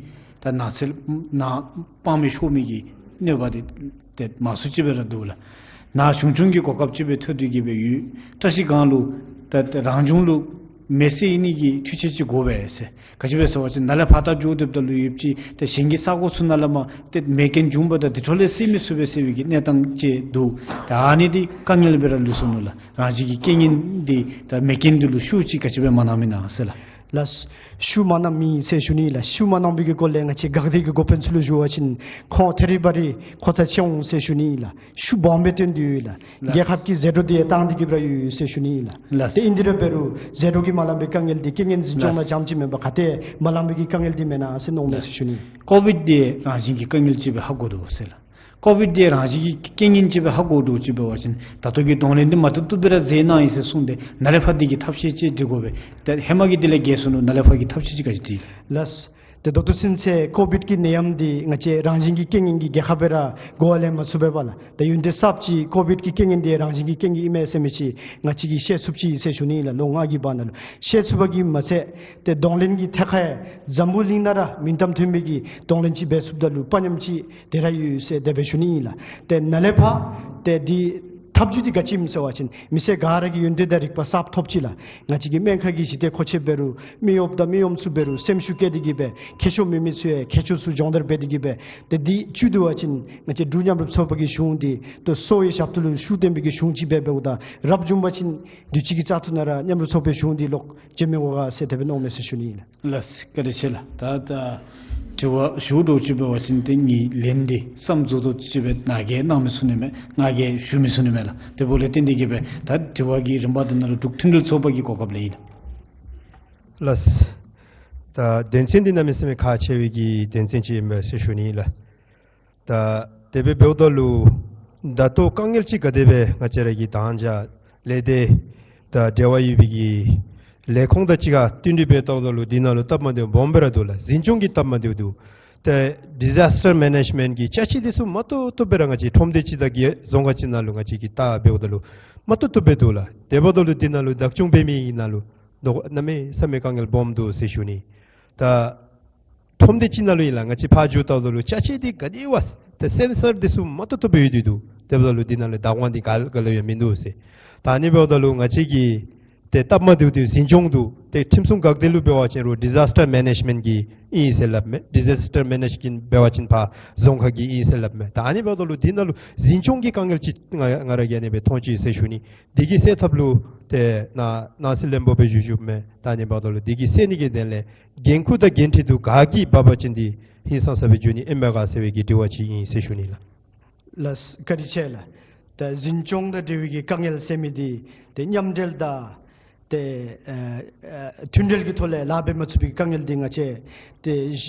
ད་ནགས་ཚལ་ནང་སྤང་མེ་ཤོར་མི་གི་གནོད་པ་འདི་ཏེ་མང་སུ་ཅིག་སྦེ་ར་འདུག་ལགས། ནཱ་གཞུང་སྐྱོང་གི་གོ་སྐབས་ཅིག་སྦེ་ཐོབ་སྟེ་གི་སྦེ་ཡོད། བཀྲ་ཤིས་སྒང་ལུ་ད་ད་རང་བྱུང་ལུ་མེ་བསད་ནི་གི་འཕྲུལ་ཆས་ཅིག་དགོ་པས་ཟེར། ག་ཅི་སྦེ་ཟེར་བ་ཅིན་ནཱ་ལས་ཕར་ད་འགྱོ་སྡོདཔ་ད་ལུ་ཡོདཔ་ཅིག་ད་གཞན་གྱི་ས་གོ་ཚུ་ནང་ལས་མར་ཏེ་མེ་རྐྱེན་བྱུང་བ་ད་དེ་འཕྲོ་ལས་བསད་མི་ཚུགས་པས་ཟེར་བའི་གི་གནས་སྟངས་ཅིག་འདུག། ད་ཨ་ནི་འདི་དཀའ་ངལ་སྦེ་ར་ལུས་སོ་ནུག་ལགས། རང་བཞིན་གྱི་རྐྱེན་ངན་འདི་ད་མེ་རྐྱེན་འདི་ལུ་ཤུགས་ཅིག་ག་ཅི་སྦེ་མ་གནང་མི་ན་ཟེར་ལགས། ལགས། ཤུགས་མ་གནང་མི་ཟེར་ཞུ་ནི་ལགས། ཤུགས་མ་གནང་བའི་གི་སྐོར་ལས་ང་བཅས་འགག་སྡེ་གི་འགོ་དཔོན་ཚུ་ལུ་ཞུ་བ་ཅིན་ཁོང་ཐེ་རི་བ་རི་ཁོ་ཚ་ཆེ་འོང་ཟེར་ཞུ་ནི་ལགས། ཤུགས་སྦོམ་སྦེ་བཏོན་ཏེ་ཡོད་ལགས། ལགས། རྒྱལ་ཁབ་ཀྱི་ཟད་འགྲོ་འདི་བཏང་སྟེ་གི་སྦེ་ར་ཡོད་ཟེར་ཞུ་ནི་ལགས། ལགས། ཏེ་ཨིན་དེ་ར་འབད་རུང་ཟད་འགྲོ་གིས་མ་ལང་པའི་དཀའ་ངལ་འདི་རྐྱེན་ངན་འཛིན་སྐྱོང་ལགས། ལུ་རྐྱངམ་ཅིག་མེན་པར་ག་ཏེ་མ་ལང་པའི་གི་དཀའ་ངལ་འདི་མེན་ན་ཟེར་མནོཝ་མས་ཟེར་ཞུ་ནི། ཀོ་བིཌ་འདི་རང་བཞིན་གྱི་དཀའ་ངལ་ཅིག་སྦེ་ཧ་གོ་དོ་ཟེར་ལགས། ཀོ་བིཌ་འདི་རང་བཞིན་གྱི་རྐྱེན་ངན་ཅིག་སྦེ་ཧ་གོ་དོ་ཅིག་འབད་བ་ཅིན་ད་ལྟོ་གི་གདོང་ལེན་འདི་མ་བཏུབ་བཏུབ་སྦེ་ར་མཛད་གནང་ཡི་ཟེར་གསུངས་ཏེ་ནཱ་ལས་ཕར་འདི་གི་ཐབས་ཤེས་ཅིག་སྒྲིག་དགོ་པས། ད་ཧེ་མ་གི་འདི་ལས་རྒྱས་སོ་ནུག། ནཱ་ལས་ཕར་གྱི་ཐབས་ཤེས་ཅིག་ག་ཅི་སྒྲིག། ལགས། ཏེ་ད་ལྟོ་ཚུན་ཚོད་ཀོ་བིཌ་ཀྱི་ནད་ཡམས་འདི་ང་བཅས་རང་བཞིན་གྱི་རྐྱེན་ངན་གྱིས་རྒྱལ་ཁབ་སྦེ་ར་འགོ་བ་ལེན་མ་ཚུགས་པས་པ་ལགས། ད་ཡོན་ཏན་གསརཔ་ཅིག་ཀོ་བིཌ་ཀྱི་རྐྱེན་ངན་འདི་རང་བཞིན་གྱི་རྐྱེན་ངན་ཨིན་མས་ཟེར་མི་ཅིག་ང་བཅས་ཀྱིས་ཤེས་ཚུགསཔ་ཅིག་ཟེར་ཞུ་ནི་ལགས། ལོ་ལྔ་གི་བར་ན་ལུ་ཤེས་ཚུགས་པ་གིས་མ་ཚད་ཏེ་གདོང་ལེན་གྱི་ཐད་ཁར་འཛམ་བུ་གླིང་ནང་ར་མིང་གཏམ་ཐོན་མི་གི་གདོང་ལེན་ཅིག་འབད་ཚུགསཔ་ད་ལུ་དཔའ་ཉམས་ཅིག་དེ་ར་ཡོད་ཟེར་དེ་སྦེ་ཞུ་ནི་ཨིན་ལགས། ཏེ་ནཱ་ལས་ཕར་ཏེ་འདི་ཐབས་བྱུས་འདི་ག་ཅི་ཨིནམ་ཟེར་བ་ཅིན་མི་སེར་ག་ར་གིས་ཡོན་ཏན་དང་རིག་པ་གསརཔ་ཐོབ་ཅི་ལགས། ང་བཅས་ཀྱི་སྨན་ཁང་གི་ཞི་བདེ་མཁོ་ཆས་འབད་རུང་མི་གཡོགཔ་དང་མི་གཡོགམ་ཚུ་འབད་རུང་སེམས་ཤུགས་བསྐྱེད་དེ་གི་སྦེ་ཁྱད་ཆོས་མེད་མི་ཚུ་ཡང་ཁྱད་ཆོས་ཚུ་སྦྱོང་བརྡར་འབད་དེ་གི་སྦེ་ཏེ་འདི་བཅུད་བསྡུ་བ་ཅིན་ང་བཅས་འབྲུག་མཉམ་རུབ་ཚོགས་པ་གི་གཞུང་འདི་ཏེ་གསོ་བའི་ཞབས་ཏོག་ལུ་ཤུགས་བཏོན་པའི་གི་གཞུང་ཅིག་འབད་འབདཝ་ད་རབ་བྱུང་པ་ཅིན་དུས་ཅི་གི་བཙག་འཐུ་ནང་ར་མཉམ་རུབ་ཚོགས་པའི་གཞུང་འདི་ལོག་འབྱོན་མི་འོང་ག་ཟེར་དེ་སྦེ་མནོཝ་མས་ཟེར་ཞུ་ནི་ཨིན་ལགས། ལགས། བཀའ་དྲིན་ཆེ་ལགས། ད་ད་དྲི་བ་ཞུ་དོ་ཅིག་འབད་བ་ཅིན་ཏེ་ངེའི་ལན་འདི་བསམ་རྫོགས་དོ་ཅིག་སྦེ་ནཱ་གིས་གནང་མི་ཚུགས་ནི་མས། ང་གིས་ཞུ་མི་ཚུགས་ནི་མས་ལགས། དེ་འབདཝ་ལས་བརྟེན་ཏེ་གི་སྦེ་ད་དྲི་བ་གི་རིམ་པ་འདི་ནང་ལུ་འབྲུག་མཐུན་སྒྲིལ་ཚོགས་པ་གི་གོ་སྐབས་ལེན་ཡི་ལགས། ལགས། ད་དོན་ཚན་འདི་གནམ་མེད་ས་མེད་ཁག་ཆེ་བའི་གི་དོན་ཚན་ཅིག་ཨིན་པས་ཟེར་ཞུ་ནི་ཨིན་ལགས། ད་དེ་སྦེ་འབདཝ་ད་ལུ་ད་ལྟོ་དཀའ་ངལ་ཅིག་ག་དེ་སྦེ་ང་བཅས་ར་གི་དང་ཅ་ལས་སྡེ་དང་འབྲེལ་བ་ཡོད་པའི་གི་ལས་ཁུངས་དང་གཅིག་ཁར་བསྟུན་གྲོས་འབད་བལྟཝ་ད་ལུ་འདི་ནང་ལུ་སྟབས་མ་བདེཝ་སྦོམ་སྦེ་ར་འདུག་ལགས། འཛིན་སྐྱོང་གི་སྟབས་མ་བདེཝ་འདུག། ཏེ་ཌི་ཛཱས་ཊར་མེ་ནེཇ་མེནཊ་གི་ཅ་ཆས་འདི་ཚུ་མ་བཏུབ་བཏུབ་སྦེ་ར་ང་བཅས་ཁྲོམ་སྡེ་ཅིག་དང་གི་རྫོང་ཁག་ཅིག་ནང་ལུ་ང་བཅས་ཀྱིས་བལྟ་འབདཝ་ད་ལུ་མ་བཏུབ་བཏུབ་སྦེ་འདུག་ལགས། དེ་འབདཝ་ད་ལུ་འདི་ནང་ལུ་བདག་སྐྱོང་འབད་མི་གི་ནང་ལུ་ནོ་གནམ་མེད་ས་མེད་དཀའ་ངལ་སྦོམ་འདུག་ཟེར་ཞུ་ནི། ད་ཁྲོམ་སྡེ་ཅིག་ནང་ལུ་ཨིན་ལགས། ང་བཅས་ཕར་འགྱོ་བལྟཝ་ད་ལུ་ཅ་ཆས་འདི་ག་དེ་བ་ཏེ་སེན་སར་འདི་ཚུ་མ་བཏུབ་བཏུབ་སྦེ་ཡོད་དེ་འདུག། དེ་འབདཝ་ད་ལུ་འདི་ནང་ལུ་བདག་དབང་འདི་ག་ག་ལུ་ཡང་མིན་འདུག་ཟེར། ད་ཨ་ནི་འབདཝ་ད་ལུ་ང་བཅས་ཀྱི་ཏེ་སྟབས་མ་བདེཝ་འདི་འཛིན་སྐྱོང་འདུག། ཏེ་ཁྲིམས་སྲུང་འགག་སྡེ་ལུ་འབད་བ་ཅིན་རུང་ཌི་ཛཱས་ཊར་མེ་ནེཇ་མེནཊ་གི་ཨིན་ཟེར་སླབ་མས། ཌི་ཛཱས་ཊར་མེ་ནེཇ་གི་འབད་བ་ཅིན་ཕར་རྫོང་ཁག་གི་ཨིན་ཟེར་སླབ་མས། ད་ཨ་ནི་འབདཝ་ད་ལུ་འདི་ནང་ལུ་འཛིན་སྐྱོང་གི་དཀའ་ངལ་ཅིག་ང་ང་ར་གིས་ཨ་ནི་སྦེ་མཐོང་ཅི་ཟེར་ཞུ་ནི། འདི་གི་སེལ་ཐབས་ལུ་ཏེ་ནཱ་ནང་སྲིད་བློན་པོ་སྦེ་བཞུགས་བཞུགསཔ་མས། ད་ཨ་ནི་འབདཝ་ད་ལུ་འདི་གི་སེལ་ནི་གི་དོན་ལས་འགན་ཁུར་དང་འགན་འཁྲི་འདི་ག་གིས་འབག་འབག་ཅིན་འདི་ཧིང་སངས་ས་སྦེ་འགྱོ་ནི་ཨིན་མས་ག་ཟེར་བའི་གི་དྲི་བ་ཅིག་ཨིན་ཟེར་ཞུ་ནི་ལགས། ལགས། བཀའ་དྲིན་ཆེ་ལགས། ད་འཛིན་སྐྱོང་དང་འབྲེལ་བའི་གི་དཀའ་ངལ་ཟེར་མི་འདི་ཏེ་མཉམ་འབྲེལ་དང་ཏེ་ཨ་ཨ་མཐུན་འབྲེལ་གྱི་ཐོག་ལས་ལཱ་འབད་མ་ཚུགས་པའི་དཀའ་ངལ་འདི་ང་བཅས་ཏེ་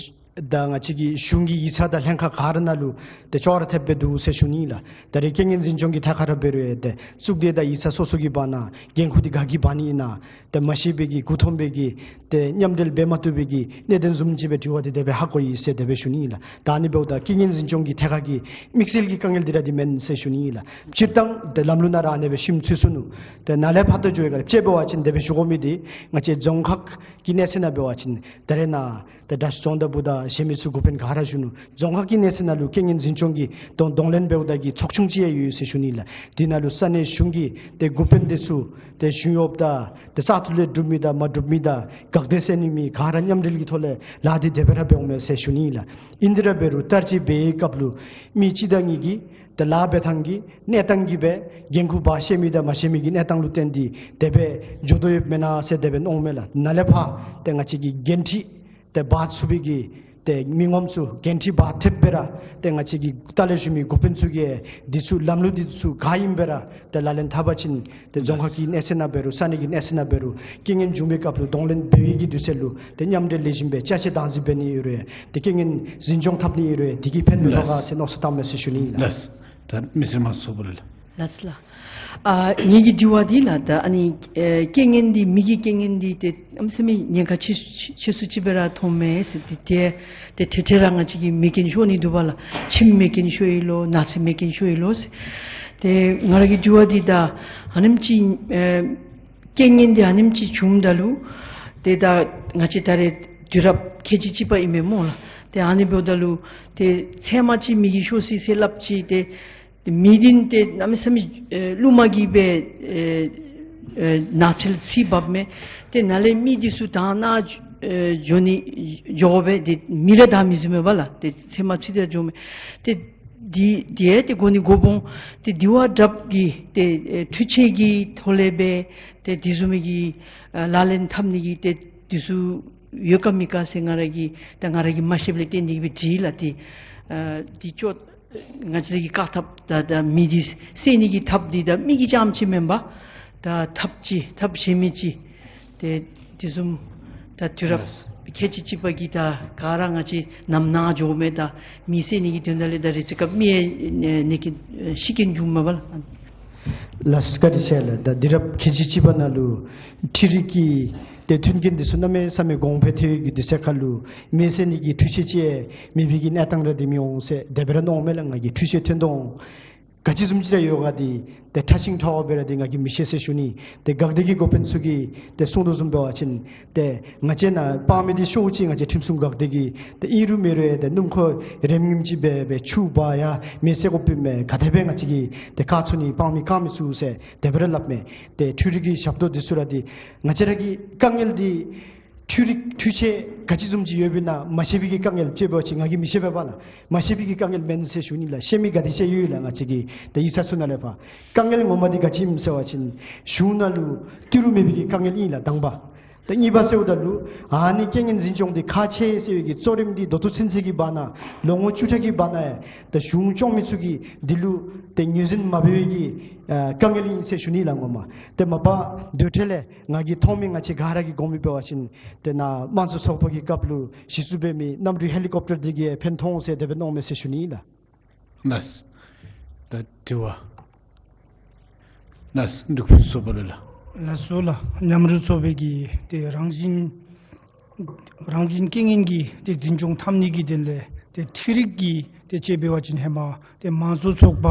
ད་ང་བཅས་ཀྱི་གཞུང་གི་ཡིག་ཚང་དང་ལྷན་ཁག་ག་ར་ནང་ལུ་ཏེ་ཅོག་ར་འཐདཔ་སྦེ་འདུག་ཟེར་ཞུ་ནི་ལགས། ད་རེས་རྐྱེན་ངན་འཛིན་སྐྱོང་གི་ཐད་ཁར་འབད་རུང་ཏེ་གཙུག་སྡེ་དང་ཡིག་ཚང་སོ་སོ་གི་བར་ན་འགན་ཁུར་འདི་ག་གིས་འབག་ནི་ཨིན་ན། ཏེ་མ་ཤེས་པའི་གི་མགུ་འཐོམས་པའི་གི་ཏེ་མཉམ་འབྲེལ་འབད་མ་བཏུབ་པའི་གི་གནད་དོན་བཟུམ་ཅིག་སྦེ་དྲི་བ་འདི་དེ་སྦེ་ཧ་གོ་ཡི་ཟེར་དེ་སྦེ་ཞུ་ནི་ཨིན་ལགས། ད་ཨ་ནི་འབདཝ་ད་རྐྱེན་ངན་འཛིན་སྐྱོང་གི་ཐད་ཁར་གྱི་དམིགས་བསལ་གྱི་དཀའ་ངལ་འདི་ར་འདི་མེན་ཟེར་ཞུ་ནི་ཨིན་ལགས། སྤྱིར་བཏང་ཏེ་ལམ་ལུགས་ནང་ར་ཨ་ནི་སྦེ་ཞུ་མི་ཚུགས་སོ་ནུག། ཏེ་ནཱ་ལས་ཕར་ད་འགྱོ་བའི་སྐབས་ལུ་དཔྱེ་འབད་བ་ཅིན་དེ་སྦེ་ཞུ་དགོ་མི་འདི་ང་བཅས་རྫོང་ཁག་གི་གནས་ཚད་ནང་འབད་བ་ཅིན་ད་རེས་ནཱ་ཏེ་དྲག་ཤོས་རྫོང་བདག་པོ་དང་གཞན་མི་ཚུ་འགོ་དཔོན་ག་ར་བཞུགས་ནུག། རྫོང་ཁག་གི་གནས་ཚད་ནང་ལུ་རྐྱེན་ངན་འཛིན་སྐྱོང་གི་གདོང་གདོང་ལེན་འབདཝ་ད་གི་ཚོགས་ཆུང་ཅིག་ཡང་ཡོད་ཟེར་ཞུ་ནི་ལགས། དེ་ནང་ལུ་ས་གནས་གཞུང་གི་ཏེ་འགོ་དཔོན་འདི་ཚུ་ཏེ་གཞུང་གཡོགཔ་དང་ཏེ་བཙག་འཐུ་ལས་གྲུབ་མི་དང་མ་གྲུབ་མི་དང་འགག་སྡེ་ཟེར་ནི་མེད། ག་ར་མཉམ་འབྲེལ་གྱི་ཐོག་ལས་ལཱ་འདི་དེ་སྦེ་ར་འབད་འོང་མས་ཟེར་ཞུ་ནི་ལགས། ཨིན་དེ་ར་འབད་རུང་བསྟར་སྤྱོད་འབད་བའི་སྐབས་ལུ་མི་གཅིག་དང་གཉིས་ཀྱིས་ཏེ་ལཱ་འབད་ཐངས་ཀྱི་གནས་སྟངས་ཀྱིས་སྦེ་འགན་ཁུར་འབག་ཤེས་མི་དང་མ་ཤེས་མི་གི་གནས་སྟངས་ལུ་བརྟེན་ཏེ་དེ་སྦེ་འགྱོ་དོ་ཡོདཔ་མེན་ན་ཟེར་དེ་སྦེ་མནོཝ་མས་ལགས། ནཱ་ལས་ཕར་ཏེ་ང་བཅས་ཀྱི་འགན་འཁྲི་ཏེ་འབག་ཚུགས་པའི་གི་ཏེ་མི་ངོམ་ཚུ་འགན་འཁྲི་འབག་ཐེབས་སྦེ་ར་ཏེ་ང་བཅས་ཀྱི་ལྟག་ལས་ཞུ་མི་འགོ་དཔོན་ཚུ་གིས་འདི་ཚུ་ལམ་ལུགས་འདི་ཚུ་ག་ཨིནམ་སྦེ་ར་ཏེ་ལག་ལེན་འཐབ་པ་ཅིན་ཏེ་རྫོང་ཁག་གི་གནས་ཚད་ནང་འབད་རུང་ས་གནས་ཀྱི་གནས་ཚད་ནང་འབད་རུང་རྐྱེན་ངན་བྱུང་བའི་སྐབས་ལུ་གདོང་ལེན་འབད་བའི་གི་དུས་ཚོད་ལུ་ཏེ་མཉམ་འབྲེལ་ལེགས་ཤོམ་སྦེ་ཅ་ཆས་བདག་འཛིན་འབད་ནི་ཨིན་རུང་ཏེ་རྐྱེན་ངན་འཛིན་སྐྱོང་འཐབ་ནི་ཨིན་རུང་འདི་གིས་ཕན་ཐོགས་ག་ཟེར་མནོ་བསམ་བཏངམ་མས་ཟེར་ཞུ་ནི་ཨིན་ལགས། ལགས། ད་མི་སེར་དམངས་གཙོ་ཚོགས་པ་ལས་ལགས། ལགས་ལགས། ཨ་ངེ་གི་དྲི་བ་འདི་ལགས། ད་ཨ་ནི་ཨེ་རྐྱེན་ངན་འདི་མེ་གི་རྐྱེན་ངན་འདི་ཏེ་གནམ་མེད་ས་མེད་ཉེན་ཁ་ཆེ་ཆེ་སུ་ཅིག་སྦེ་ར་མཐོངམ་མས་ཟེར། ཏེ་ཏེ་ཏེ་ཏེ་ར་ང་བཅས་ཀྱི་མེ་རྐྱེན་ཤོར་ནི་འདུག་པ་ལགས། ཁྱིམ་མེ་རྐྱེན་ཤོར་ཡི་ལོ་ནགས་ཚལ་མེ་རྐྱེན་ཤོར་ཡི་ལོ་ཟེར། ཏེ་ང་ར་གི་དྲི་བ་འདི་ད་ཨ་ནེམ་ཅིག་ཨེ་རྐྱེན་ངན་འདི་ཨ་ནེམ་ཅིག་བྱུངམ་ད་ལུ་ཏེ་ད་ང་བཅས་ད་རེས་དུས་རབས་ཁལ་གཅིག་གཅིག་པ་ཨིན་མས་སྨོ་ལགས། ཏེ་ཨ་ནི་འབདཝ་ད་ལུ་ཏེ་ཚལ་མ་ཅིག་མེ་གིས་ཤོར་སོ་ཡི་ཟེར་སླབ་ཅི། ཏེ་ ཏེ་མི་འདི་ཏེ་གནམ་མེད་ས་མེད་ཨེ་གླུ་མ་གིས་སྦེ་ཨེ་ཨེ་ནགས་ཚལ་འཚིག་འབགཔ་མས། ཏེ་ནཱ་ལས་མི་འདི་ཚུ་དྭངས་ནང་ཨེ་འགྱོ་ནི་འགྱོ་སྦེ་ཏེ་མི་ར་དང་མི་བཟུམ་མས་པ་ལགས། ཏེ་ཚལ་མ་འཚིག་སྟེ་འགྱོཝ་མས། ཏེ་འདི་འདི་ཡང་ཏེ་གོ་ནི་གོ་འོང་། ཏེ་འདི་བ་དྲགཔ་གིས་ཏེ་ཨེ་འཕྲུལ་ཆས་ཀྱི་ཐོག་ལས་སྦེ་ཏེ་དེ་བཟུམ་མའི་གི་ཨ་ལག་ལེན་འཐབ་ནི་གི་ཏེ་དེ་ཚུ་ཡོད་ག་མེད་ག་ཟེར་ང་ར་གིས་ད་ང་ར་གིས་མ་ཤེསཔ་ལས་བརྟེན་ཏེ་གིས་སྦེ་དྲིས་ལགས། ཏེ་ཨ་འདི་ཅོག་ང་བཅས་ར་གི་བཀག་ཐབས་ད་ད་མེ་འདི་བསད་ནི་གི་ཐབས་འདི་ད་མི་གི་རྐྱངམ་ཅིག་མེན་པར་ད་ཐབས་ཅིག་ཐབས་གཞན་མི་ཅིག་ཏེ་དེ་བཟུམ་ད་དུས་རབས་ལགས། ཁལ་གཅིག་གཅིག་པ་གི་ད་ག་ར་ང་བཅས་གནམ་ནང་འགྱོཝ་མས། ད་མེ་བསད་ནི་གི་དོན་དག་ལས་ད་རེ་ཚེ་སྐབས་མི་ཨེ་ནི་གི་ཤི་རྐྱེན་འབྱུངམ་མས་པ་ལགས། ལགས་བཀའ་དྲིན་ཆེ་ལགས། ད་དུས་རབས་ཁལ་གཅིག་གཅིག་པ་ནང་ལུ་འཕྲུལ་རིག་གི་ཏེ་མཐུན་རྐྱེན་འདི་ཚུ་གནམ་མེད་ས་མེད་གོང་འཕེལ་ཐལ་བའི་གི་དུས་ཚོད་ཁར་ལུ་མེ་བསད་ནི་གི་འཕྲུལ་ཆས་ཅིག་མེད་པའི་གི་གནས་སྟངས་ར་འདི་མི་འོང་ཟེར་དེ་སྦེ་ར་མནོཝ་མས་ལགས། ང་གིས་འཕྲུལ་ཆས་ཐོན་དོ་འོང་། ག་ཅི་བཟུམ་ཅིག་ར་ཡོད་ག་འདི་ཏེ་ཕྲ་ཞིང་ཕྲ་བ་སྦེ་ར་འདི་ང་གིས་མི་ཤེས་ཟེར་ཞུ་ནི། ཏེ་འགག་སྡེ་གི་འགོ་དཔོན་ཚུ་གིས་ཏེ་གསུང་དོ་བཟུམ་འབད་བ་ཅིན་ཏེ་ང་བཅས་ནཱ་དཔང་མི་འདི་ཤོག་ཅིག་ང་བཅས་ཁྲིམས་སྲུང་འགག་སྡེ་གིས་ཏེ་ཨིན་རུང་མེན་རུང་ཡང་ཏེ་སྣུམ་འཁོར་རེམ་རིམ་ཅིག་སྦེ་སྦེ་ཆུ་འབག་ཡར་མེ་བསད་དགོཔ་ཨིན་མས། ག་དེ་སྦེ་ང་བཅས་ཀྱིས་ཏེ་བཀག་ཚུགས་ནི་དཔང་མི་བཀག་མི་ཚུགས་ཟེར་དེ་སྦེ་ར་སླབ་མས། ཏེ་འཕྲུལ་རིག་གི་ཞབས་ཏོག་འདི་ཚུ་ར་འདི་ང་བཅས་ར་གི་དཀའ་ངལ་འདི་འཕྲུལ་རིག་འཕྲུལ་ཆས་ག་ཅི་བཟུམ་ཅིག་ཡོདཔ་ཨིན་ན་མ་ཤེས་པའི་གི་དཀའ་ངལ་ཅིག་འབད་བ་ཅིན་ང་གིས་མི་ཤེས་པས་པ་ལགས། མ་ཤེས་པའི་གི་དཀའ་ངལ་མེན་ཟེར་ཞུ་ནི་ལགས། ཤེས་མི་ག་དེ་ཅིག་ཡོད་ལགས། ང་བཅས་ཀྱི་ཏེ་ཡིག་ཚང་ཚུ་ནང་ལས་ཕར་དཀའ་ངལ་ངོ་མ་འདི་ག་ཅི་ཨིནམ་ཟེར་བ་ཅིན་གཞུང་ནང་ལུ་ཏི་རུ་མེད་པའི་གི་དཀའ་ངལ་ཨིན་ལགས་དང་པ། ཏེ་གཉིས་པ་ཟེརཝ་ད་ལུ་ཨ་ནི་རྐྱེན་ངན་འཛིན་སྐྱོང་འདི་ཁག་ཆེ་ཟེར་བའི་གི་གཙོ་རིམ་འདི་ད་ལྟོ་ཚུན་ཚོད་ཀྱི་བར་ན་ལོ་ངོ་བཅུ་ཕྲག་གི་བར་ན་ཡང་ཏེ་གཞུང་སྐྱོང་མི་ཚུ་གིས་འདི་ལུ་ཏེ་ངོས་འཛིན་མ་འབད་བའི་གི་ཨ་དཀའ་ངལ་ཨིན་ཟེར་ཞུ་ནི་ལགས་ངོ་མ། ཏེ་མ་པ་དེ་འཕྲོ་ལས་ང་གིས་མཐོང་མི་ང་བཅས་ག་ར་གིས་གོ་མི་འབད་བ་ཅིན་ཏེ་ནཱ་དམངས་གཙོ་ཚོགས་པ་གི་སྐབས་ལུ་གཞི་བཙུགས་འབད་མི་གནམ་གྲུ་ཧེ་ལི་ཀོབ་ཊར་འདི་གིས་ཕན་ཐོགས་འོང་ཟེར་དེ་སྦེ་མནོཝ་མས་ཟེར་ཞུ་ནི་ལགས། ལགས། ད་དྲི་བ། ལགས་འབྲུག་ཕུན་ཚོགས་པ་ལུ་ལགས། ལགས་སོ་ལགས། མཉམ་རུབ་ཚོགས་པའི་གི་ཏེ་རང་བཞིན་རང་བཞིན་རྐྱེན་ངན་གྱི་ཏེ་འཛིན་སྐྱོང་འཐབ་ནི་གི་དོན་ལས་ཏེ་འཕྲུལ་རིག་གི་ཏེ་ཅིག་འབད་བ་ཅིན་ཧེ་མ་ཏེ་དམངས་གཙོ་ཚོགས་པ་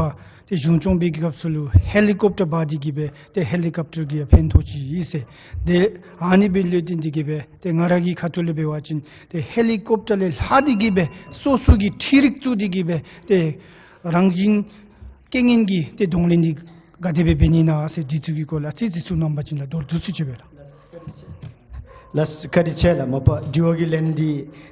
ཏེ་གཞུང་སྐྱོང་པའི་གི་སྐབས་སུ་ལུ་ཧེ་ལི་ཀོབ་ཊར་འབག་སྟེ་གིས་སྦེ་ཏེ་ཧེ་ལི་ཀོབ་ཊར་གྱིས་ཡང་ཕན་ཐོགས་ཅི་ཟེར། ཏེ་ཨ་ནི་སྦེ་ལུ་བརྟེན་ཏེ་གིས་སྦེ་ཏེ་ང་ར་གི་ཁ་ཐུག་ལས་འབད་བ་ཅིན་ཏེ་ཧེ་ལི་ཀོབ་ཊར་ལས་ལྷག་སྟེ་གིས་སྦེ་སོ་སོ་གི་འཕྲུལ་རིག་བཙུགས་ཏེ་གིས་སྦེ་ཏེ་རང་བཞིན་རྐྱེན་ངན་གྱི་ཏེ་གདོང་ལེན་འདི་ག་དེ་སྦེ་འབད་ནི་ཨིན་ན་ཟེར་འདི་ཚུ་གི་སྐོར་ལས་ཏེ་འདི་ཚུ་གནང་བ་ཅིན་ལགས་མདོར་བསྡུས་སུ་ཅིག་སྦེ་ལགས། ལགས་བཀའ་དྲིན་ཆེ་ལགས། མ་པ་དྲི་བ་གི་ལན་འདི་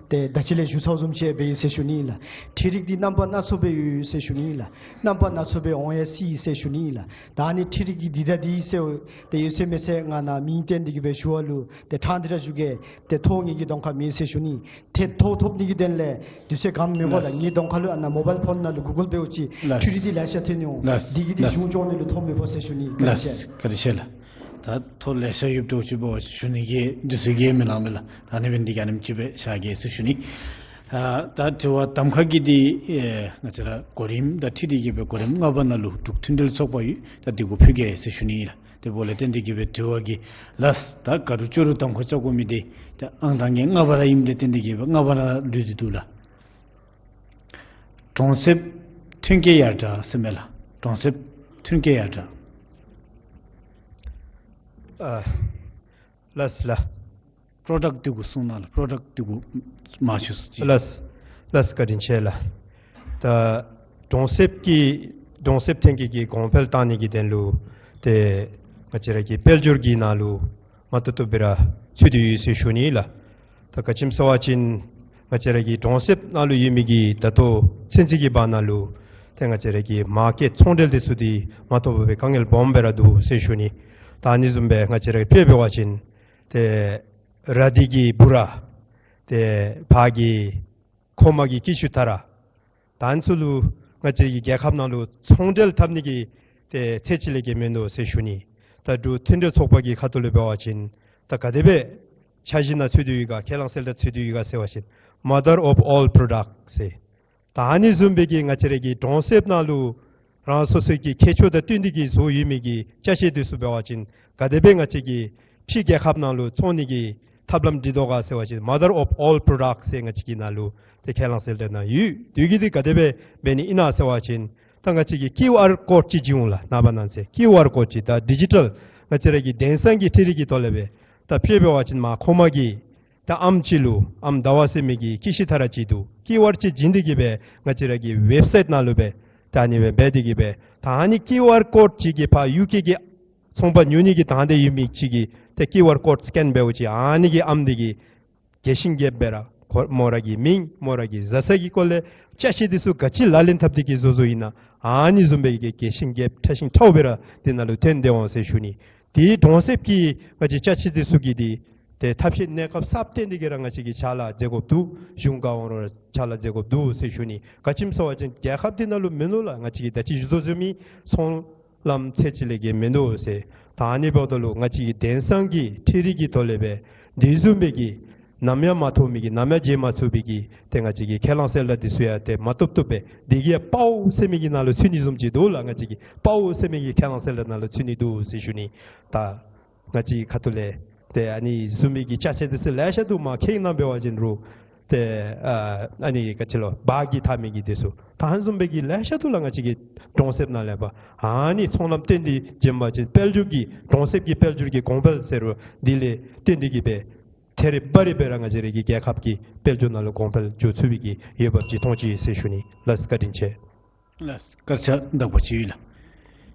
ཏེ་ད་ཅི་ལས་ཞུ་ཚརཝ་བཟུམ་ཅིག་སྦེ་ཨིན་ཟེར་ཞུ་ནི་ལགས། འཕྲུལ་རིག་འདི་རྣམ་པ་སྣ་ཚོགས་སྦེ་ཡོད་ཟེར་ཞུ་ནི་ལགས། རྣམ་པ་སྣ་ཚོགས་སྦེ་འོང་ཡང་སྲིད་ཟེར་ཞུ་ནི་ལགས། ད་ཨ་ནི་འཕྲུལ་རིག་གི་འདི་དང་འདི་ཟེར་ཏེ་ཡོད་ཚད་མེད་ཚད་ང་ནཱ་མིང་བཏོན་ཏེ་གིས་སྦེ་ཞུ་བ་ལུ་ཏེ་ཕྲང་སྟེ་ར་ཞུ་གེ། ཏེ་ཐོ་ངེ་གི་གདོང་ཁར་མེད་ཟེར་ཞུ་ནི། ཏེ་ཐོ་ཐོབ་ནི་གི་དོན་ལས་དུས་ཚོད་ག་མི་དགོ་ལགས། ལགས། ངེའི་གདོང་ཁར་ལུ་ཨ་ནཱ་མོ་བཱའིལ་ཕོན་ནང་ལུ་གུ་གཱལ་འབདཝ་ཅིག་ལགས། འཕྲུལ་རིག་འདི་ལེ་ཤ་ཐོན་ནི་འོང་། ལགས། འདི་གིས་འདི་ལགས། གཞུང་སྐྱོང་ནི་ལུ་ཐོ་མི་ཕོག་ཟེར་ཞུ་ནི། ལགས། བཀའ་དྲིན་ཆེ་ལགས། ད་ཐོ་ལེ་ཤ་ཡོདཔ་འདྲཝ་ཅིག་འབད་བ་ཅིན་ཞུ་ནི་གི་དུས་ཚོད་ཀྱིས་མི་ལང་པས་ལགས། ད་ཨ་ནི་འབད་ནི་འདི་གིས་ཨ་ནེམ་ཅིག་སྦེ་བཞག་གེ་ཟེར་ཞུ་ནི། ཨ་ད་དྲི་བ་གདམ་ཁ་གི་འདི་ཨེ་ང་བཅས་ར་གོ་རིམ་ད་འཕྲུལ་རིག་གི་སྦེ་གོ་རིམ་ལྔ་པ་ནང་ལུ་འབྲུག་མཐུན་འབྲེལ་ཚོགས་པ་ཡོད། ད་འདི་གུ་ཕུལ་གེ་ཟེར་ཞུ་ནི་ལགས། དེ་འབདཝ་ལས་བརྟེན་ཏེ་གིས་སྦེ་དྲི་བ་གི་ལགས། ད་ག་རུང་ཅོག་རུང་གདམ་ཁ་རྐྱབ་དགོ་མི་འདི་ད་ཨང་དང་ངེ་ལྔ་པ་ར་ཨིནམ་ལས་བརྟེན་ཏེ་གིས་སྦེ་ལྔ་པ་ར་ལུས་ཏེ་འདུག་ལགས། གྲོང་གསེབ་ཐོན་སྐྱེད་ཡར་དྲག་ཟེར་མས་ལགས། གྲོང་གསེབ་ཐོན་སྐྱེད་ཡར་དྲག། ཨ་ལགས་ལགས། པྲོ་ཌཀཊ་འདི་གུ་གསུང་གནང་ལགས། པྲོ་ཌཀཊ་འདི་གུ་མ་ཞུ་ཅིག། ལགས་ལགས། བཀའ་དྲིན་ཆེ་ལགས། ད་གྲོང་གསེབ་ཀྱི་གྲོང་གསེབ་ཐོན་སྐྱེད་ཀྱི་གོང་འཕེལ་བཏང་ནི་གི་དོན་ལུ་ཏེ་ང་བཅས་ར་གི་དཔལ་འབྱོར་གྱི་ནང་ལུ་མ་བཏུབ་བཏུབ་སྦེ་ར་ཚུད་དེ་ཡོད་ཟེར་ཞུ་ནི་ལགས། ད་ག་ཅི་སྨོ་ཟེར་བ་ཅིན་ང་བཅས་ར་གི་གྲོང་གསེབ་ནང་ལུ་ཡོད་མི་གི་ད་ལྟོ་ཚུན་ཚོད་ཀྱི་བར་ན་ལུ་ཏེ་ང་བཅས་ར་གི་མར་ཀེཊ་ཚོང་འབྲེལ་འདི་ཚུ་འདི་མ་བཏུབ་པར་སྦེ་དཀའ་ངལ་སྦོམ་སྦེ་ར་འདུག་ཟེར་ཞུ་ནི། ད་ཨ་ནི་བཟུམ་སྦེ་ང་བཅས་ར་གི་དཔེ་འབད་བ་ཅིན་ཏེ་ར་དྷི་གི་བུ་ར་ཏེ་ཕར་གི་ཁོ་མ་གི་ཀི་ཤུ་ཐ་ར་ད་ཨ་ནི་ཚུ་ལུ་ང་བཅས་ཀྱི་རྒྱལ་ཁབ་ནང་ལུ་ཚོང་འབྲེལ་འཐབ་ནི་གི་ཏེ་ཚད་ཅིག་ལས་བརྒལ་མིན་འདུག་ཟེར་ཞུ་ནི། ད་འབྲུག་མཐུན་འབྲེལ་ཚོགས་པ་གི་ཁ་ཐུག་ལུ་འབད་བ་ཅིན་ད་ག་དེ་སྦེ་འཆར་གཞི་ནང་ཚུད་དེ་ཡོད་ག་ཁས་བླངས་གསལ་བསྒྲགས་ཚུད་དེ་ཡོད་ག་ཟེར་བ་ཅིན་mother of all products ཟེར། ད་ཨ་ནི་བཟུམ་སྦེ་གི་ང་བཅས་ར་གི་གྲོང་གསེབ་ནང་ལུ་རང་སོ་སོའི་གི་ཁྱད་ཆོས་དང་བསྟུན་ཏེ་གིས་བཟོ་ཡོད་མི་གི་ཅ་ཆས་འདི་ཚུ་འབད་བ་ཅིན་ག་དེ་སྦེ་ང་བཅས་ཀྱིས་ཕྱི་རྒྱལ་ཁབ་ནང་ལུ་བཙོང་ནི་གི་ཐབས་ལམ་སྒྲིག་དོ་ག་ཟེར་བ་ཅིན་mother of all products ཟེར་ང་བཅས་ཀྱི་ནང་ལུ་ཏེ་ཁས་བླངས་གསལ་བསྒྲགས་ནང་ཡོད། དེ་གིས་འདི་ག་དེ་སྦེ་འབད་ནི་ཨིན་ན་ཟེར་བ་ཅིན་ད་ང་བཅས་ཀྱིས་ཀིའུ་ཨར་ཀོཌ་ཅིག་བྱིན་འོང་ལགས། ནངས་པ་གནངས་ཚེ་ཀིའུ་ཨར་ཀོཌ་ཅིག་ད་ཌི་ཇི་ཊལ་ང་བཅས་ར་གི་དེང་སང་གི་འཕྲུལ་རིག་གི་ཐོག་ལས་སྦེ་ད་དཔེ་འབད་བ་ཅིན་མར་ཁོ་མ་གི་ད་ཨམ་ཅིག་ལུ་ཨམ་ཟླ་བ་ཟེར་མི་གི་ཀི་ཤུ་ཐ་ར་ཅིག་འདུག། ཀིའུ་ཨར་ཅིག་བྱིན་ཏེ་གིས་སྦེ་ང་བཅས་ར་གི་ཝེབ་སའིཊ་ནང་ལུ་སྦེ་ ད་ཨ་ནི་སྦེ་འབད་དེ་གིས་སྦེ་ད་ཨ་ནི་ཀིའུ་ཨར་ཀོཌ་ཅིག་གིས་ཕར་ཡུ་ཀེ་གི་ཚོང་པ་ཉོ་ནི་གི་དང་འདོད་ཡོད་མི་ཅིག་གིས་ཏེ་ཀིའུ་ཨར་ཀོཌ་སི་ཀེན་འབདཝ་ཅིག་ཨ་ནི་གིས་ཨམ་འདི་གིས་རྒྱས་ཤིང་རྒྱསཔ་སྦེ་ར་ཁོ་མོ་ར་གི་མིང་མོ་ར་གི་བཟའ་ས་གི་སྐོར་ལས་ཅ་ཆས་འདི་ཚུ་ག་ཅི་ལག་ལེན་འཐབ་སྟེ་གིས་བཟོ་བཟོཝ་ཨིན་ན་ཨ་ནི་བཟུམ་སྦེ་གི་རྒྱས་ཤིང་རྒྱསཔ་ཕྲ་ཞིང་ཕྲཝ་སྦེ་ར་འདི་ནང་ལུ་ཐོན་ཏེ་འོང་ཟེར་ཞུ་ནི། དེའི་གྲོང་གསེབ་ཀྱི་ང་བཅས་ཅ་ཆས་འདི་ཚུ་གི་འདི་ཏེ་ཐབས་ཤེས་གནས་སྐབས་གསརཔ་བཏོན་ཏེ་གིས་ར་ང་བཅས་ཀྱིས་ཕྱག་ལཱ་མཛད་དགོཔ་འདུག། གཞུང་ག་འོང་རུང་ར་ཕྱག་ལཱ་མཛད་དགོཔ་འདུག་ཟེར་ཞུ་ནི། ག་ཅི་སྨོ་ཟེར་བ་ཅིན་རྒྱལ་ཁབ་འདི་ནང་ལུ་མིན་ནུག་ལགས། ང་བཅས་ཀྱིས་ད་ཅི་ཞུ་དོ་བཟུམ་མའི་ཚོང་ལམ་ཚད་ཅིག་ལས་བརྒལ་མིན་འདུག་ཟེར། ད་ཨ་ནི་འབདཝ་ད་ལུ་ང་བཅས་ཀྱིས་དེང་སང་གི་འཕྲུལ་རིག་གི་ཐོག་ལས་སྦེ་འདི་བཟུམ་སྦེ་གི་ནམ་ཡང་མ་མཐོང་མི་གི་ནམ་ཡང་མཇལ་མ་ཚུགས་པའི་གི་ཏེ་ང་བཅས་ཀྱི་ཁས་བླངས་གསལ་བསྒྲགས་འདི་ཚུ་ཡང་ཏེ་མ་བཏུབ་བཏུབ་སྦེ་འདི་གི་ཡང་པའོ་ཟེར་མི་གི་ནང་ལུ་ཚུད་ནི་བཟུམ་ཅིག་འདུག་ལགས། ང་བཅས་ཀྱི་པའོ་ཟེར་མི་གི་ཁས་བླངས་གསལ་བསྒྲགས་ནང་ལུ་ཚུད་ནི་འདུག་ཟེར་ཞུ་ནི། ད་ང་བཅས་ཁ་ཐུག་ལས་ཏེ་ཨ་ནི་བཟུམ་མའི་གི་ཅ་ཆས་འདི་ཚུ་ལེ་ཤ་འདུག། མ་ཁེངས་ན་འབད་བ་ཅིན་རུང་ཏེ་ཨ་ཨ་ནི་ག་ཅི་ལོ་བག་གིས་འཐབ་མི་གི་འདི་ཚུ་ད་ཨ་ནི་བཟུམ་སྦེ་གི་ལེ་ཤ་འདུག་ལགས། ང་བཅས་ཀྱི་གྲོང་གསེབ་ནང་ལས་ཕར་ཨ་ནི་ཚོང་ལམ་བཏོན་ཏེ་བྱིན་པ་ཅིན་དཔལ་འབྱོར་གྱི་གྲོང་གསེབ་ཀྱི་དཔལ་འབྱོར་གྱི་གོང་འཕེལ་ཟེར་རུང་འདི་ལས་བརྟེན་ཏེ་གིས་སྦེ་ཐད་རི་བ་རི་སྦེ་ར་ང་བཅས་ར་གི་རྒྱལ་ཁབ་ཀྱི་དཔལ་འབྱོར་ནང་ལུ་གོང་འཕེལ་འགྱོ་ཚུགས་པའི་གི་འོས་འབབ་ཅིག་མཐོང་ཅི་ཟེར་ཞུ་ནི་ལགས། བཀའ་དྲིན་ཆེ། ལགས། སྐར་ཆ་དག་པ་ཅིག་ཡོད་ལགས།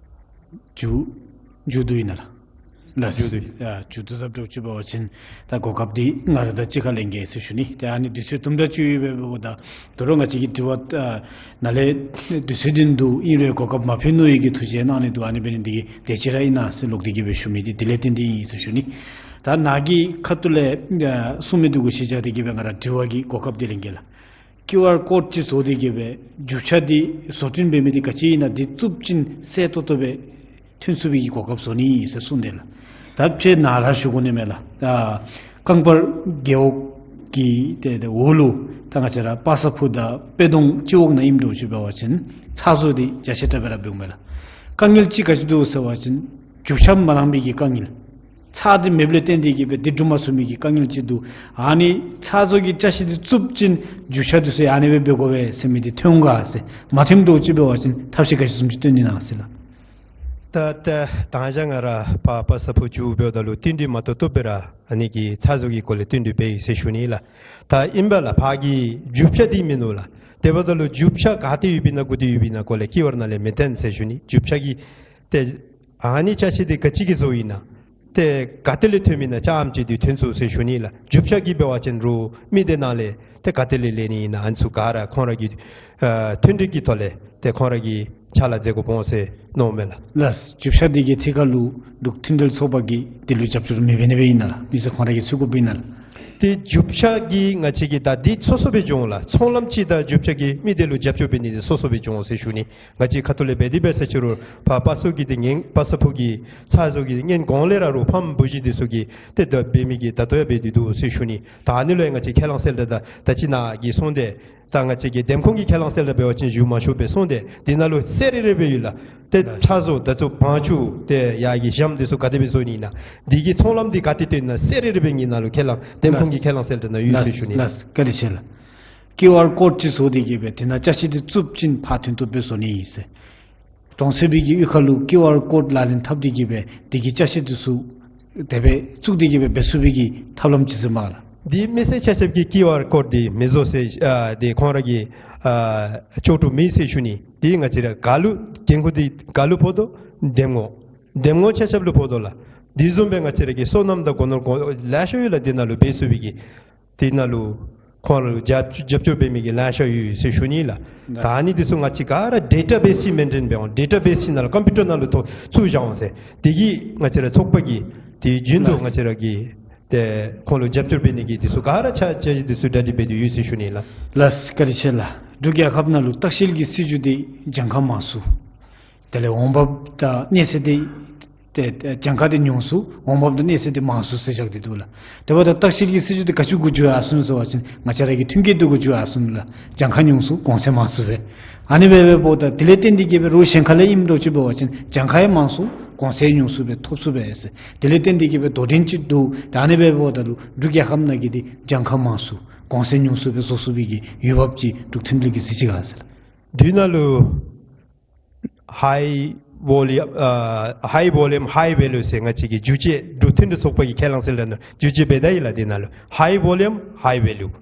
མཇུག་མཇུག་བསྡུ་ཨིན་ན་ལགས། ལགས། མཇུག་བསྡུ། ཨ་མཇུག་བསྡུ་ཟབ་འདྲཝ་ཅིག་འབད་བ་ཅིན་ད་གོ་སྐབས་འདི་ང་ར་དང་གཅིག་ཁར་ལེན་གེ་ཟེར་ཞུ་ནི། ཏེ་ཨ་ནི་དུས་ཚོད་དུམ་གྲ་ཅིག་ཡོད་པས་འབདཝ་ད་ད་རུང་ང་བཅས་ཀྱི་དྲི་བ་ཨ་ནཱ་ལས་དུས་ཚོད་འདི་འདུག། ཨིན་རུང་གོ་སྐབས་མ་ཕུལ་ནི་ཡོད་ཀྱི་ཐུགས་རྗེ་གནང་ནི་འདུག། ཨ་ནི་འབད་ནི་འདི་གིས་དེ་ཅིག་ར་ཨིན་ན་ཟེར་ལོག་སྟེ་གིས་སྦེ་ཞུ་མི་འདི་དེ་ལས་བརྟེན་ཏེ་ཨིན་ཟེར་ཞུ་ནི། ད་ནཱ་གི་ཁ་ཐུག་ལས་ཨ་གསུང་མི་འདི་གུ་གཞི་བཞག་སྟེ་གིས་སྦེ་ང་ར་དྲི་བ་གི་གོ་སྐབས་འདི་ལེན་གེ་ལགས། ཀིའུ་ཨར་ཀོཌ་ཅིག་བཟོ་སྟེ་གིས་སྦེ་རྒྱུ་ཆ་འདི་བཟོ་སྐྲུན་འབད་མི་འདི་ག་ཅི་ཨིན་ན་འདི་བཙུགས་ཞིནམ་གསལ་ཏོག་ཏོ་སྦེ་ཐོན་ཚུགས་པའི་གི་གོ་སྐབས་བཟོ་ནི་ཟེར་གསུངས་དེས་ལགས། ད་ཕྱི་ནང་ལས་ཞུ་དགོ་ནི་མས་ལགས། ཨ་རྐང་པར་རྒེད་འོག་གི་ཏེ་ཏེ་འོག་ལུ་ད་ང་བཅས་ར་པ་སངས་ཕུ་དང་དཔལ་གདོང་སྤྱི་འོག་ནང་ཨིནམ་འདྲཝ་ཅིག་འབད་བ་ཅིན་ཚགས་བཟོ་འདི་རྒྱ་ཆེ་དྲགས་སྦེ་ར་འབདཝ་མས་ལགས། དཀའ་ངལ་ཅིག་ག་ཅི་འདུག་ཟེར་བ་ཅིན་རྒྱུ་ཆ་མ་ལང་པའི་གི་དཀའ་ངལ། ཚགས་འདི་མེདཔ་ལས་བརྟེན་ཏེ་གིས་སྦེ་འདི་འགྲུབ་མ་ཚུགས་མི་གི་དཀའ་ངལ་ཅིག་འདུག། ཨ་ནི་ཚགས་བཟོ་གི་ཅ་ཆས་འདི་བཙུགས་ཞིནམ་རྒྱུ་ཆ་འདི་ཚུ་ཡང་ཨ་ནི་སྦེ་འབད་དགོ་པས་ཟེར་མི་འདི་ཐོན་ག་ཟེར། མ་ཐོནམ་འདྲཝ་ཅིག་འབད་བ་ཅིན་ཐབས་ཤེས་ག་ཅི་བཟུམ་ཅིག་བཏོན་ནི་ཨིན་ན་ཟེར་ལགས། ད་ད་ད་ཅི་ང་ར་ཕར་པ་སངས་ཕུ་མཇུག་འབདཝ་ད་ལུ་བསྟུན་གྲོས་མ་ཏོག་ཏོ་སྦེ་ར་ཨ་ནི་གི་ཚགས་བཟོ་གི་སྐོར་ལས་བསྟུན་གྲོས་འབད་ཡི་ཟེར་ཞུ་ནི་ལགས། ད་ཨིན་པས་ལགས། ཕར་གི་རྒྱུ་ཆ་འདི་མིན་ནུག་ལགས། དེ་འབདཝ་ད་ལུ་རྒྱུ་ཆ་ག་ཏེ་ཡོདཔ་ཨིན་ན་ག་ཏེ་ཡོདཔ་ཨིན་ན་སྐོར་ལས་ཀིའུ་ཨར་ནང་ལས་མི་བཏོན་ཟེར་ཞུ་ནི། རྒྱུ་ཆ་གི་ཏེ་ཨ་ནི་ཅ་ཆས་འདི་ག་ཅི་གིས་བཟོཝ་ཨིན་ན། ཏེ་ག་ཏེ་ལས་ཐོནམ་ཨིན་ན་ཅ་ཨམ་ཅིག་འདི་ཐོན་ཚུགས་ཟེར་ཞུ་ནི་ལགས། རྒྱུ་ཆ་གི་འབད་བ་ཅིན་རུང་མི་སྡེ་ནང་ལས་ཏེ་ག་ཏེ་ལས་ལེན་ནི་ཨིན་ན་ཨ་ནི་ཚུ་ག་ར་ཁོང་ར་གི་ཨ་མཐུན་སྒྲིལ་གྱི་ཐོག་ལས་ཏེ་ཁོང་ར་གིས་ཕྱག་ལཱ་མཛད་དགོཔ་འོང་ཟེར་མནོཝ་མས་ལགས། ལགས། རྒྱུ་ཆ་འདི་གི་ཐད་ཁར་ལུ་འབྲུག་མཐུན་སྒྲིལ་ཚོགས་པ་གིས་འདི་ལུ་རྒྱབ་སྐྱོར་མི་འབད་ནི་སྦེ་ཨིན་ན་ལགས། མི་སེར་ཁོང་ར་གིས་འཚོལ་དགོཔ་ཨིན་ན་ལགས། ཏེ་རྒྱུ་ཆ་གི་ང་བཅས་ཀྱི་ད་འདི་སོ་སོ་སྦེ་འགྱོ་འོང་ལགས། ཚོང་ལམ་ཅིག་དང་རྒྱུ་ཆ་གི་མི་སྡེ་ལུ་རྒྱབ་སྐྱོར་འབད་ནི་འདི་སོ་སོ་སྦེ་འགྱོ་འོང་ཟེར་ཞུ་ནི། ང་བཅས་ཁ་ཐུག་ལས་འབད་དེ་འབད་ཟེར་ཅི་རུང་ཕར་པ་སངས་ཀྱི་འདི་སྔོན་པ་སངས་ཕུ་གི་ཚགས་བཟོ་གི་སྔོན་གོང་ལས་ར་རུང་ཕམ་བུ་གཞི་འདི་ཚུ་གིས་ཏེ་ད་འབད་མི་གི་ད་ལྟོ་ཡང་འབད་དེ་འདུག་ཟེར་ཞུ་ནི། ད་ཨ་ནི་ལུ་ཡང་ང་བཅས་ཁས་བླངས་གསལ་བསྒྲགས་ད་ད་ཅི་ནཱ་གིས་གསུངས་ཏེ་ད་ང་བཅས་ཀྱི་འདེམས་ཁོངས་ཀྱི་ཁས་བླངས་གསལ་བསྒྲགས་འབད་བ་ཅིན་ཞུ་མ་ཆོག་པས་གསུངས་ཏེ་འདི་ནང་ལུ་གསལ་རི་རི་སྦེ་ཡོད་ལགས། ཏེ་ལགས། ཚགས་བཟོ་ད་ཚུ་བང་ཆུ་ཏེ་ཡར་གྱི་ཞྭམོ་འདི་ཚུ་ག་དེ་སྦེ་བཟོ་ནི་ཨིན་ན། འདི་གི་ཚོང་ལམ་འདི་ག་ཏེ་བཏོན་ན་གསལ་རི་རི་སྦེ་ངེའི་ནང་ལུ་ཁས་བླངས་འདེམས་ཁོངས་ཀྱི་ཁས་བླངས་གསལ་བསྒྲགས་ནང་ཡོད་ཟེར་ཞུ་ནི། ལགས། བཀའ་དྲིན་ཆེ་ལགས། ཀིའུ་ཨར་ཀོཌ་ཅིག་བཟོ་སྟེ་གིས་སྦེ་དེ་ནང་ཅ་ཆས་འདི་བཙུགས་ཞིནམ་ཕར་ཐོན་ཐོབ་སྦེ་བཟོ་ནི་ཨིན་ཟེར། གྲོང་གསེབ་པའི་གི་གཡུས་ཁ་ལུ་ཀིའུ་ཨར་ཀོཌ་ལག་ལེན་འཐབ་སྟེ་གིས་སྦེ་དེ་གི་ཅ་ཆས་འདི་ཚུ་དེ་སྦེ་བཙུགས་ཏེ་གིས་སྦེ་འབད་ཚུགས་པའི་གི་ཐབས་ལམ་ཅིག་ཟེར་མས་ལགས། འདི་མི་སེར་ཆ་ཁྱབ་ཀྱིས་ཀིའུ་ཨར་ཀོཌ་འདི་མི་བཟོ་ཟེར་ཨ་འདི་ཁོང་ར་གི་ཨ་ལྕོགས་གྲུབ་མེད་ཟེར་ཞུ་ནི། འདི་ང་བཅས་ར་ག་ལུ་འགན་ཁུར་འདི་ག་ལུ་ཕོག་དོ། འདེམས་ངོ་འདེམས་ངོ་ཆ་ཁྱབ་ལུ་ཕོག་དོ་ལགས། འདི་བཟུམ་སྦེ་ང་བཅས་ར་གི་སོ་ནམ་དང་སྒོ་ནོར་གོང་ལེ་ཤ་ཡོད་ལགས། འདི་ནང་ལུ་འབད་ཚུགས་པའི་གི་དེ་ནང་ལུ་ཁོང་ལུ་རྒྱབ་རྒྱབ་སྐྱོར་འབད་མི་གི་ལེ་ཤ་ཡོད་ཟེར་ཞུ་ནི་ལགས། ད་ཨ་ནི་འདི་ཚུ་ང་བཅས་ག་ར་ཌེ་ཊ་བེསི་ཅིག་མེན་ཊེན་འབད་འོང་། ཌེ་ཊ་བེསི་ཅིག་ནང་ལུ་ཀམ་པིའུ་ཊར་ནང་ལུ་ཐོ་བཙུགས་བཞག་འོང་ཟེར། དེ་གིས་ང་བཅས་ར་ཚོགས་པ་གིས་དེ་རྒྱུན་དུ་ང་བཅས་ར་གིས་ཏེ་ཁོང་ལུ་རྒྱབ་སྐྱོར་འབད་ནི་གི་འདི་ཚུ་ག་ར་ཆ་ཆ་འདི་ཚུ་གྲ་སྒྲིག་འབད་དེ་ཡོད་ཟེར་ཞུ་ནི་ལགས། ལགས། བཀའ་དྲིན་ཆེ་ལགས། འབྲུག་རྒྱལ་ཁབ་ནང་ལུ་ལྟ་བཤལ་གྱི་སྲིད་བྱུས་འདི་གྱངས་ཁ་མང་སུ། དེ་ལས་འོང་འབབ་དང་གནས་ཚད་འདི་ཏེ་ཏེ་གྱངས་ཁ་འདི་ཉུང་སུ་འོང་འབབ་དང་གནས་ཚད་འདི་མང་སུ་ཟེར་བཞག་སྟེ་འདུག་ལགས། དེ་འབདཝ་ད་ལྟ་བཤལ་གྱི་སྲིད་བྱུས་འདི་ག་ཅི་གུ་འགྱུར་ཡར་སོང་ཟེར་བ་ཅིན་ང་བཅས་ར་གི་ཐོན་སྐྱེད་འདི་གུ་འགྱུར་ཡར་སོང་ལགས། གྱངས་ཁ་ཉུང་སུ་གོང་ཚད་མང་སུ་སྦེ། ཨ་ནི་སྦེ་འབདཝ་ད་དེ་ལས་བརྟེན་ཏེ་གིས་སྦེ་རོགས་གཞན་ཁ་ལས་ཨིནམ་འདྲཝ་ཅིག་འབད་བ་ཅིན་གྱངས་ཁ་ཡང་མང་སུ་གོང་ཚད་ཉུང་སུ་སྦེ་ཐོབ་ཚུགས་པས་ཟེར། དེ་ལས་བརྟེན་ཏེ་གིས་སྦེ་དོ་འགྲན་ཅིག་འདུག། ད་ཨ་ནི་སྦེ་འབདཝ་ད་ལུ་འབྲུག་རྒྱལ་ཁབ་ནང་གི་འདི་གྱངས་ཁ་མང་སུ་གོང་ཚད་ཉུང་སུ་སྦེ་བཟོ་ཚུགས་པའི་གི་འོས་འབབ་ཅིག་འབྲུག་མཐུན་སྒྲིལ་གྱིས་གཟིགས་ཅི་ག་ཟེར་ལགས། འདི་ནང་ལུ་ཧའི་ཝོ་ལི་ཨ་ཧའི་ཝོ་ལུམ་ཧའི་ཝེ་ལུ་ཟེར་ང་བཅས་ཀྱི་འགྱུར་བཅོས་འབྲུག་མཐུན་སྒྲིལ་ཚོགས་པ་གི་ཁས་བླངས་གསལ་བསྒྲགས་ནང་འགྱུར་བཅོས་འབད་དེ་ཡོད་ལགས། འདི་ནང་ལུ་ཧའི་ཝོ་ལུམ་ཧའི་ཝེ་ལུ་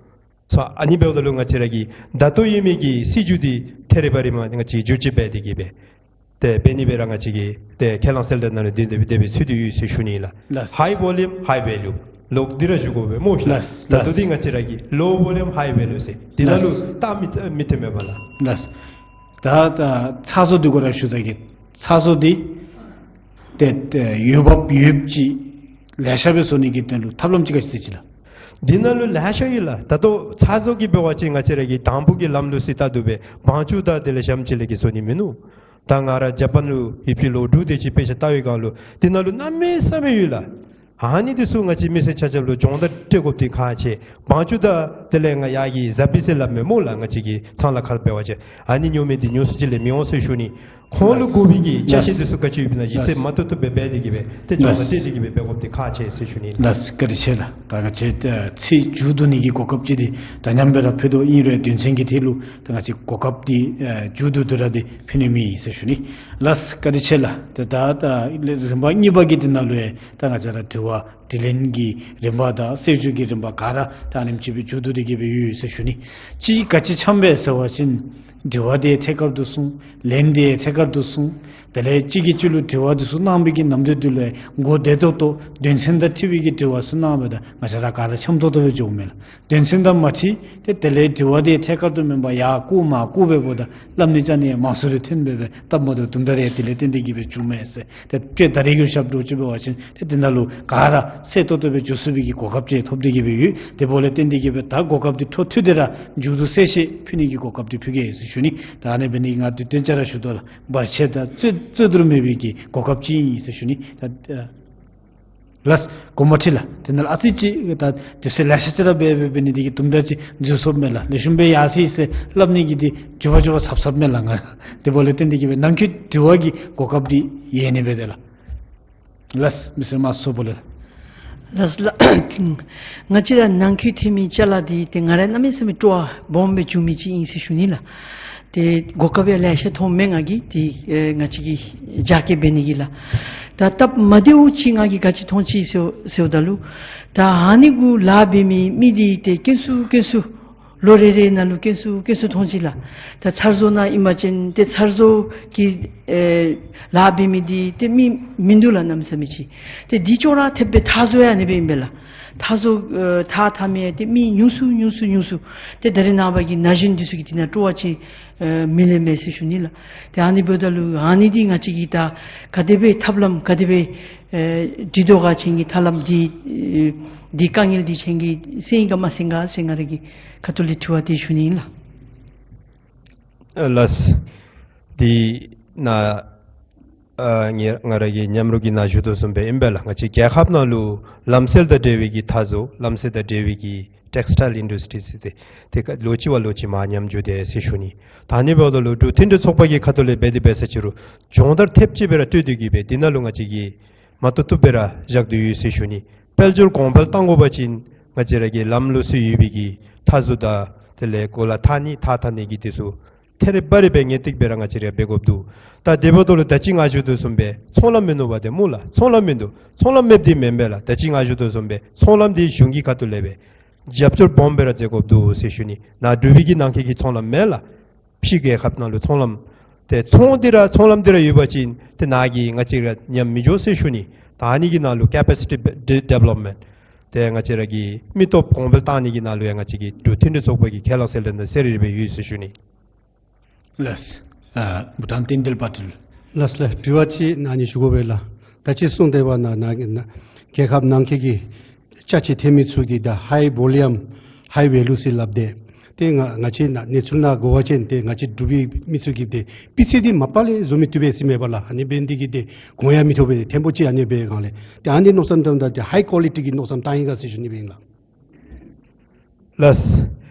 ཚ་ཨ་ནི་འབདཝ་ད་ལུ་ང་བཅས་ར་གི་ད་ལྟོ་ཡོད་མི་གི་སྲིད་བྱུས་འདི་ཐད་རི་བ་རི་མ་ང་བཅས་བསྒྱུར་བཅོས་འབད་དེ་གི་སྦེ་ཏེ་འབད་ནི་སྦེ་ར་ང་བཅས་ཀྱིས་ཏེ་ཁས་བླངས་གསལ་བསྒྲགས་ནང་ལུ་འདི་འདི་སྦེ་ཚུད་དེ་ཡོད་ཟེར་ཞུ་ནི་ལགས། ལགས། High volume, high value ལོག་འདི་ར་ཞུ་དགོ་པས་སྨོ་ཤ་ལགས། ད་ལྟོ་ལགས། འདི་ང་བཅས་ར་གི་low volume, high value ཟེར་འདི་ནང་ལུ་ལགས། ད་མི་མི་ཐོན་མས་པ་ལགས། ལགས། ད་ད་ཚ་བཟོ་འདི་གུ་ར་ཞུ་ད་གེ། ཚ་བཟོ་འདི་ཏེ་ཏེ་ཡོདཔ་ཡོདཔ་ཅིག་ལེ་ཤ་སྦེ་བཟོ་ནི་གི་དོན་ལུ་ཐབས་ལམ་ཅིག་ག་ཅི་ཟེར་ཅི་ལགས། འདི་ནང་ལུ་ལེ་ཤ་ཡོད་ལགས། ད་ལྟོ་ཚ་བཟོ་གི་འབད་བ་ཅིན་ང་བཅས་ར་གི་དང་ཕུ་གི་ལམ་ལུགས་སྲོལ་ལྟར་དུ་སྦེ་བང་ཅུ་དང་དེ་ལས་ཞྭམོ་ཅིག་ལས་ཀྱི་བཟོ་ནི་མིན་ནུག། ད་ང་ར་ཇ་པཱན་ལུ་ཡོདཔ་ཅིག་ལོ་དྲུག་དེ་ཅིག་དཔེ་ཆ་ལྟ་བའི་སྒང་ལུ་འདི་ནང་ལུ་གནམ་མེད་ས་མེད་ཡོད་ལགས། ཨ་ནི་འདི་ཚུ་ང་བཅས་མི་སེར་ཆ་ཁྱབ་ལུ་སྦྱོང་བརྡར་སྤྲོད་དགོཔ་འདི་ཁག་ཆེ། བང་ཅུ་དང་དེ་ལས་ང་ཡར་གྱི་ཟ་པི་ཟེར་སླབ་མས་སྨོ་ལགས། ང་བཅས་ཀྱི་ཚང་ལ་ཁར་འབད་བ་ཅིན་ཨ་ནི་ཉོ་མི་འདི་ཉུང་སུ་ཅིག་ལས་མི་འོང་ཟེར་ཞུ་ནི། ཁོང་ལུ་དགོ་པའི་གི་ཅ་ཆས་འདི་ཚུ་ག་ཅི་ཡོདཔ་ཨིན་ན་ཡིད་ཚིམ་མ་ཏོག་ཏོ་སྦེ་འབད་དེ་གི་སྦེ་ཏེ་སྦྱོང་བརྡར་སྤྲོད་དེ་གི་སྦེ་འབད་དགོཔ་འདི་ཁག་ཆེ་ཟེར་ཞུ་ནི་ལགས། ལགས། བཀའ་དྲིན་ཆེ་ལགས། ད་ང་བཅས་ཚེས་མཇུག་བསྡུ་ནི་གི་གོ་སྐབས་ཅིག་འདི་ད་མཉམ་སྦེ་ར་ཕུལ་དོ་ཨིན་རུང་དོན་ཚན་གྱི་ཐད་ལུ་ད་ང་བཅས་གོ་སྐབས་འདི་ཨེ་མཇུག་བསྡུ་བསྡུ་ར་འདི་ཕུལ་ནི་མེད་ཟེར་ཞུ་ནི། ལགས། བཀའ་དྲིན་ཆེ་ལགས། ད་ད་ད་རིམ་པ་གཉིས་པ་གི་འདི་ནང་ལུ་ཡང་ད་ང་བཅས་ར་དྲི་བ་དྲིས་ལན་གྱི་རིམ་པ་དང་གསལ་བརྗོད་ཀྱི་རིམ་པ་ག་ར་ད་ཨ་ནེམ་ཅིག་སྦེ་མཇུག་བསྡུ་སྟེ་གི་སྦེ་ཡོད་ཟེར་ཞུ་ནི། གཅིག་ག་ཅི་འཆམ་པས་ཟེར་བ་ཅིན་དྲི་བ་འདི་ཐད་ཀར་དུ་གསུངས། ལན་འདི་ཐད་ཀར་དུ་གསུངས། དེ་ལས་གཅིག་གིས་གཅིག་ལུ་དྲི་བ་འདི་ཚུ་གནང་བའི་གི་ནམ་དུས་འདི་ལུ་གོ་བདེ་ཏོག་ཏོ་དོན་ཚན་དང་འཁྲིལ་བའི་གི་དྲི་བ་ཚུ་གནང་བ་ད་ང་བཅས་ར་ག་ར་འཆམ་ཏོག་ཏོ་སྦེ་འགྱོཝ་མས་ལགས། དོན་ཚན་དང་མ་འཁྲིལ་ཏེ་དེ་ལས་དྲི་བ་འདི་ཐད་ཀར་དུ་མེན་པར་ཡར་བཀོད་མར་བཀོད་འབདཝ་ད་སླབ་ནི་རྐྱབ་ནི་མང་སུ་རེ་ཐོན་སྦེ་སྦེ་སྟབས་མ་བདེཝ་དུམ་གྲ་རེ་དེ་ལས་བརྟེན་ཏེ་གི་སྦེ་བྱུངམ་མས་ཟེར། ཏེ་དཔེ་ད་རེས་ཀྱི་ཞབས་དྲུང་ཅིག་འབད་བ་ཅིན་ཏེ་འདི་ནང་ལུ་ག་ར་གསལ་ཏོག་ཏོ་སྦེ་འགྱོ་ཚུགས་པའི་གི་གོ་སྐབས་ཅིག་ཐོབ་སྟེ་གི་སྦེ་ཡོད། དེ་འབདཝ་ལས་བརྟེན་ཏེ་གི་སྦེ་ད་གོ་སྐབས་འདི་འཕྲོ་མཐུད་དེ་ར་མཇུག་བསྡུ་གསལ་བཤད་ཕུལ་ནི་གི་གོ་སྐབས་འདི་ཕུལ་གེ་ཟེར་ཞུ་ནི། ད་ཨ་ནི་འབད་ནི་ང་དུས་སྟོན་ཅ་ར་ཞུ་དོ་ལགས། བར་ཆད་དང་རྩོད་རྩོད་བསྡུར་མེད་པའི་གི་གོ་སྐབས་ཅིག་ཨིན་ཟེར་ཞུ་ནི། ད་ལགས། དགོངསམ་ཁྲེལ་ལགས། དེ་ནང་ལུ་ཨ་ཙི་ཅིག་ད་དུས་ཚོད་ལེ་ཤ་ཅིག་ར་འབད་འབད་འབད་ནི་འདི་གིས་དུམ་གྲ་ཅིག་འཛོལ་སོངམ་མས་ལགས། ལེགས་ཤོམ་སྦེ་ཡར་སོ་ཡི་ཟེར་སླབ་ནི་གི་འདི་མགྱོགས་པ་མགྱོགས་པ་ཚབ་ཚབ་མས་ལགས་ང་། དེ་འབདཝ་ལས་བརྟེན་ཏེ་གི་སྦེ་ནང་འཁོད་དྲི་བ་གི་གོ་སྐབས་འདི་ཡལ་ནི་འབད་དེ་ལགས། ལགས། མི་སེར་མ་སོ་པོ་ལགས། ལགས་ལགས། ང་བཅས་ར་ནང་འཁོད་ཐོན་མི་ཅ་ལ་འདི་ཏེ་ང་ར་གནམ་མེད་ས་མེད་སྤྲོ་བ་སྦོམ་སྦེ་བྱུང་མི་ཅིག་ཨིན་ཟེར་ཞུ་ནི་ལགས། ཏེ་གོ་སྐབས་ཡང་ལེ་ཤ་ཐོབ་མས་ང་གིས་ཏེ་ཨེ་ང་བཅས་ཀྱི་རྒྱ་སྐྱེད་འབད་ནི་གི་ལགས། ད་སྟབས་མ་བདེཝ་ཅིག་ང་གིས་ག་ཅི་མཐོང་ཅི་ཟེར་ཟེརཝ་ད་ལུ་ད་ཨ་ནི་གུ་ལཱ་འབད་མི་མི་འདི་ཏེ་དཀོན་སུ་དཀོན་སུ་ལོ་རེ་རེ་ནང་ལུ་དཀོན་སུ་དཀོན་སུ་མཐོང་ཅི་ལགས། ད་ཚར་བཟོ་ནང་ཨིན་པ་ཅིན་ཏེ་ཚར་བཟོ་གི་ཨེ་ལཱ་འབད་མི་འདི་ཏེ་མི་མིན་འདུག་ལགས། གནམ་མེད་ས་མེད་ཅིག་ཏེ་འདི་ཅོག་ར་འཐདཔ་སྦེ་མཐའ་བཟོ་ཡང་ཨ་ནི་སྦེ་ཨིན་པས་ལགས། མཐའ་བཟོ་ཨེ་མཐའ་མཐའ་མི་ཏེ་མི་ཉུང་སུ་ཉུང་སུ་ཉུང་སུ་ཏེ་ད་རེས་ནངས་པ་གི་ན་གཞོན་འདི་ཚུ་གིས་འདི་ནང་སྤྲོ་བ་ཅིག་ཨེ་མི་ལེན་མས་ཟེར་ཞུ་ནི་ལགས། ཏེ་ཨ་ནི་འབདཝ་ད་ལུ་ཨ་ནི་འདི་ང་བཅས་ཀྱིས་ད་ག་དེ་སྦེ་ཐབས་ལམ་ག་དེ་སྦེ་ཨེ་འགྲིག་དོ་ག་ཁྱེད་ཀྱིས་ཐབས་ལམ་འདི་ཨེ་འདི་དཀའ་ངལ་འདི་ཁྱེད་ཀྱིས་སེལ་ཡི་ག་མ་སེལ་ག་ཟེར་ང་ར་གི་ཁ་ཐུག་ལས་དྲི་བ་འདི་ཞུ་ནི་ཨིན་ལགས། ལགས། འདི་ནང་ཨ་ང་ང་ར་གི་མཉམ་རོགས་ཀྱིས་ནཱ་ཞུ་དོ་བཟུམ་སྦེ་ཨིན་པས་ལགས། ང་བཅས་རྒྱལ་ཁབ་ནང་ལུ་ལམ་སྲོལ་དང་འབྲེལ་བའི་གི་མཐའ་བཟོ་ལམ་སྲོལ་དང་འབྲེལ་བའི་གི་ཊེགསི་ཊའིལ་ཨིན་ཌསི་ཊི་རི་ཟེར་ཏེ་ཏེ་ལོག་ཅི་བ་ལོག་ཅི་མར་ཉམས་འགྱོ་དེས་ཟེར་ཞུ་ནི། ད་ཨ་ནི་འབདཝ་ད་ལུ་འབྲུག་མཐུན་སྒྲིལ་ཚོགས་པ་གི་ཁ་ཐུག་ལས་འབད་དེ་འབད་ས་ཅིག་རུང་སྦྱོང་བརྡར་ཐེབས་ཅིག་སྦེ་ར་སྤྲོད་དེ་གི་སྦེ་འདི་ནང་ལུ་ང་བཅས་ཀྱིས་མ་བཏུབ་བཏུབ་སྦེ་ར་བཞག་སྟེ་ཡོད་ཟེར་ཞུ་ནི། དཔལ་འབྱོར་གོང་འཕེལ་གཏང་དགོ་པ་ཅིན་ང་བཅས་ར་གི་ལམ་ལུགས་སྲོལ་ཡོད་པའི་གི་མཐའ་བཟོ་དང་དེ་ལས་གོ་ལ་འཐག་ནི་འཐག་འཐག་ནི་གི་འདི་ཚུ་ཐད་རི་བ་རི་སྦེ་ངེས་ཏིག་སྦེ་ར་ང་བཅས་ར་འབད་དགོཔ་འདུག། ད་དེ་འབདཝ་ད་ལུ་ད་ཅི་ང་ཞུ་དོ་བཟུམ་སྦེ་ཚོང་ལམ་མིན་ནུག་པ་ཏེ་སྨོ་ལགས། ཚོང་ལམ་མིན་འདུག། ཚོང་ལམ་མེདཔ་འདི་མེན་པས་ལགས། ད་ཅི་ང་ཞུ་དོ་བཟུམ་སྦེ་ཚོང་ལམ་འདི་གཞུང་གི་ཁ་ཐུག་ལས་སྦེ་རྒྱབ་སྐྱོར་སྦོམ་སྦེ་ར་མཛད་དགོཔ་འདུག་ཟེར་ཞུ་ནི། ནཱ་འབྲུག་པའི་གི་ནང་འཁོད་ཀྱི་ཚོང་ལམ་མེན་ལགས། ཕྱི་རྒྱལ་ཁབ་ནང་ལུ་ཚོང་ལམ་ཏེ་ཚོང་འདི་ར་ཚོང་ལམ་འདི་ར་ཡོད་པ་ཅིན་ཏེ་ནཱ་གི་ང་བཅས་ར་ཉམས་མི་འགྱོ་ཟེར་ཞུ་ནི། ད་ཨ་ནི་གི་ནང་ལུ་ཀེ་པེ་སི་ཊི་ཌི་ཌི་ཝེ་ལོབ་མེནཊ་ཏེ་ང་བཅས་ར་གི་མི་སྟོབས་གོང་འཕེལ་གཏང་ནི་གི་ནང་ལུ་ཡང་ང་བཅས་ཀྱི་འབྲུག་མཐུན་སྒྲིལ་ཚོགས་པ་གི་ཁས་བླངས་གསལ་བསྒྲགས་ནང་གསལ་རི་རི་སྦེ་ཡོད་ཟེར་ཞུ་ནི། ལགས། ཨ་བྷུ་ཊཱན་བསྟན་འཛིན་པ་ཊིལ། ལགས་ལགས། དྲི་བ་ཅིག་ནཱ་ནི་ཞུ་དགོ་པས་ལགས། ད་ཅི་གསུངས་ཏེ་འབདཝ་ནང་ནཱ་ནཱ་རྒྱལ་ཁབ་ནང་འཁོད་ཀྱི་ཅ་ཆས་ཐོན་མི་ཚུ་གིས་ད་ཧའི་བོ་ལུམ་ཧའི་ཝེ་ལུ་ཟེར་སླབ་སྟེ་ཏེ་ང་ང་བཅས་ནཱ་གནས་ཚུལ་ནང་གོ་བ་ཅིན་ཏེ་ང་བཅས་འབྲུག་པའི་མི་ཚུ་གིས་ཏེ་སྤུས་ཚད་འདི་མ་པ་ལས་བཟོ་མི་བཏུབ་པས་ཟེར་མས་པ་ལགས། ཨ་ནི་འབད་ནི་འདི་གིས་ཏེ་གོང་ཡང་མི་ཐོབ་པས། ཐེངས་པོ་ཅིག་ཨ་ནི་འབད་སྒང་ལས་ཏེ་ཨ་ནི་མནོ་བསམ་བཏངམ་ད་ཏེ་ཧའི་ཀོ་ལི་ཊི་གི་མནོ་བསམ་བཏང་ཡི་ག་ཟེར་ཞུ་ནི་སྦེ་ཨིན་ལགས། ལགས།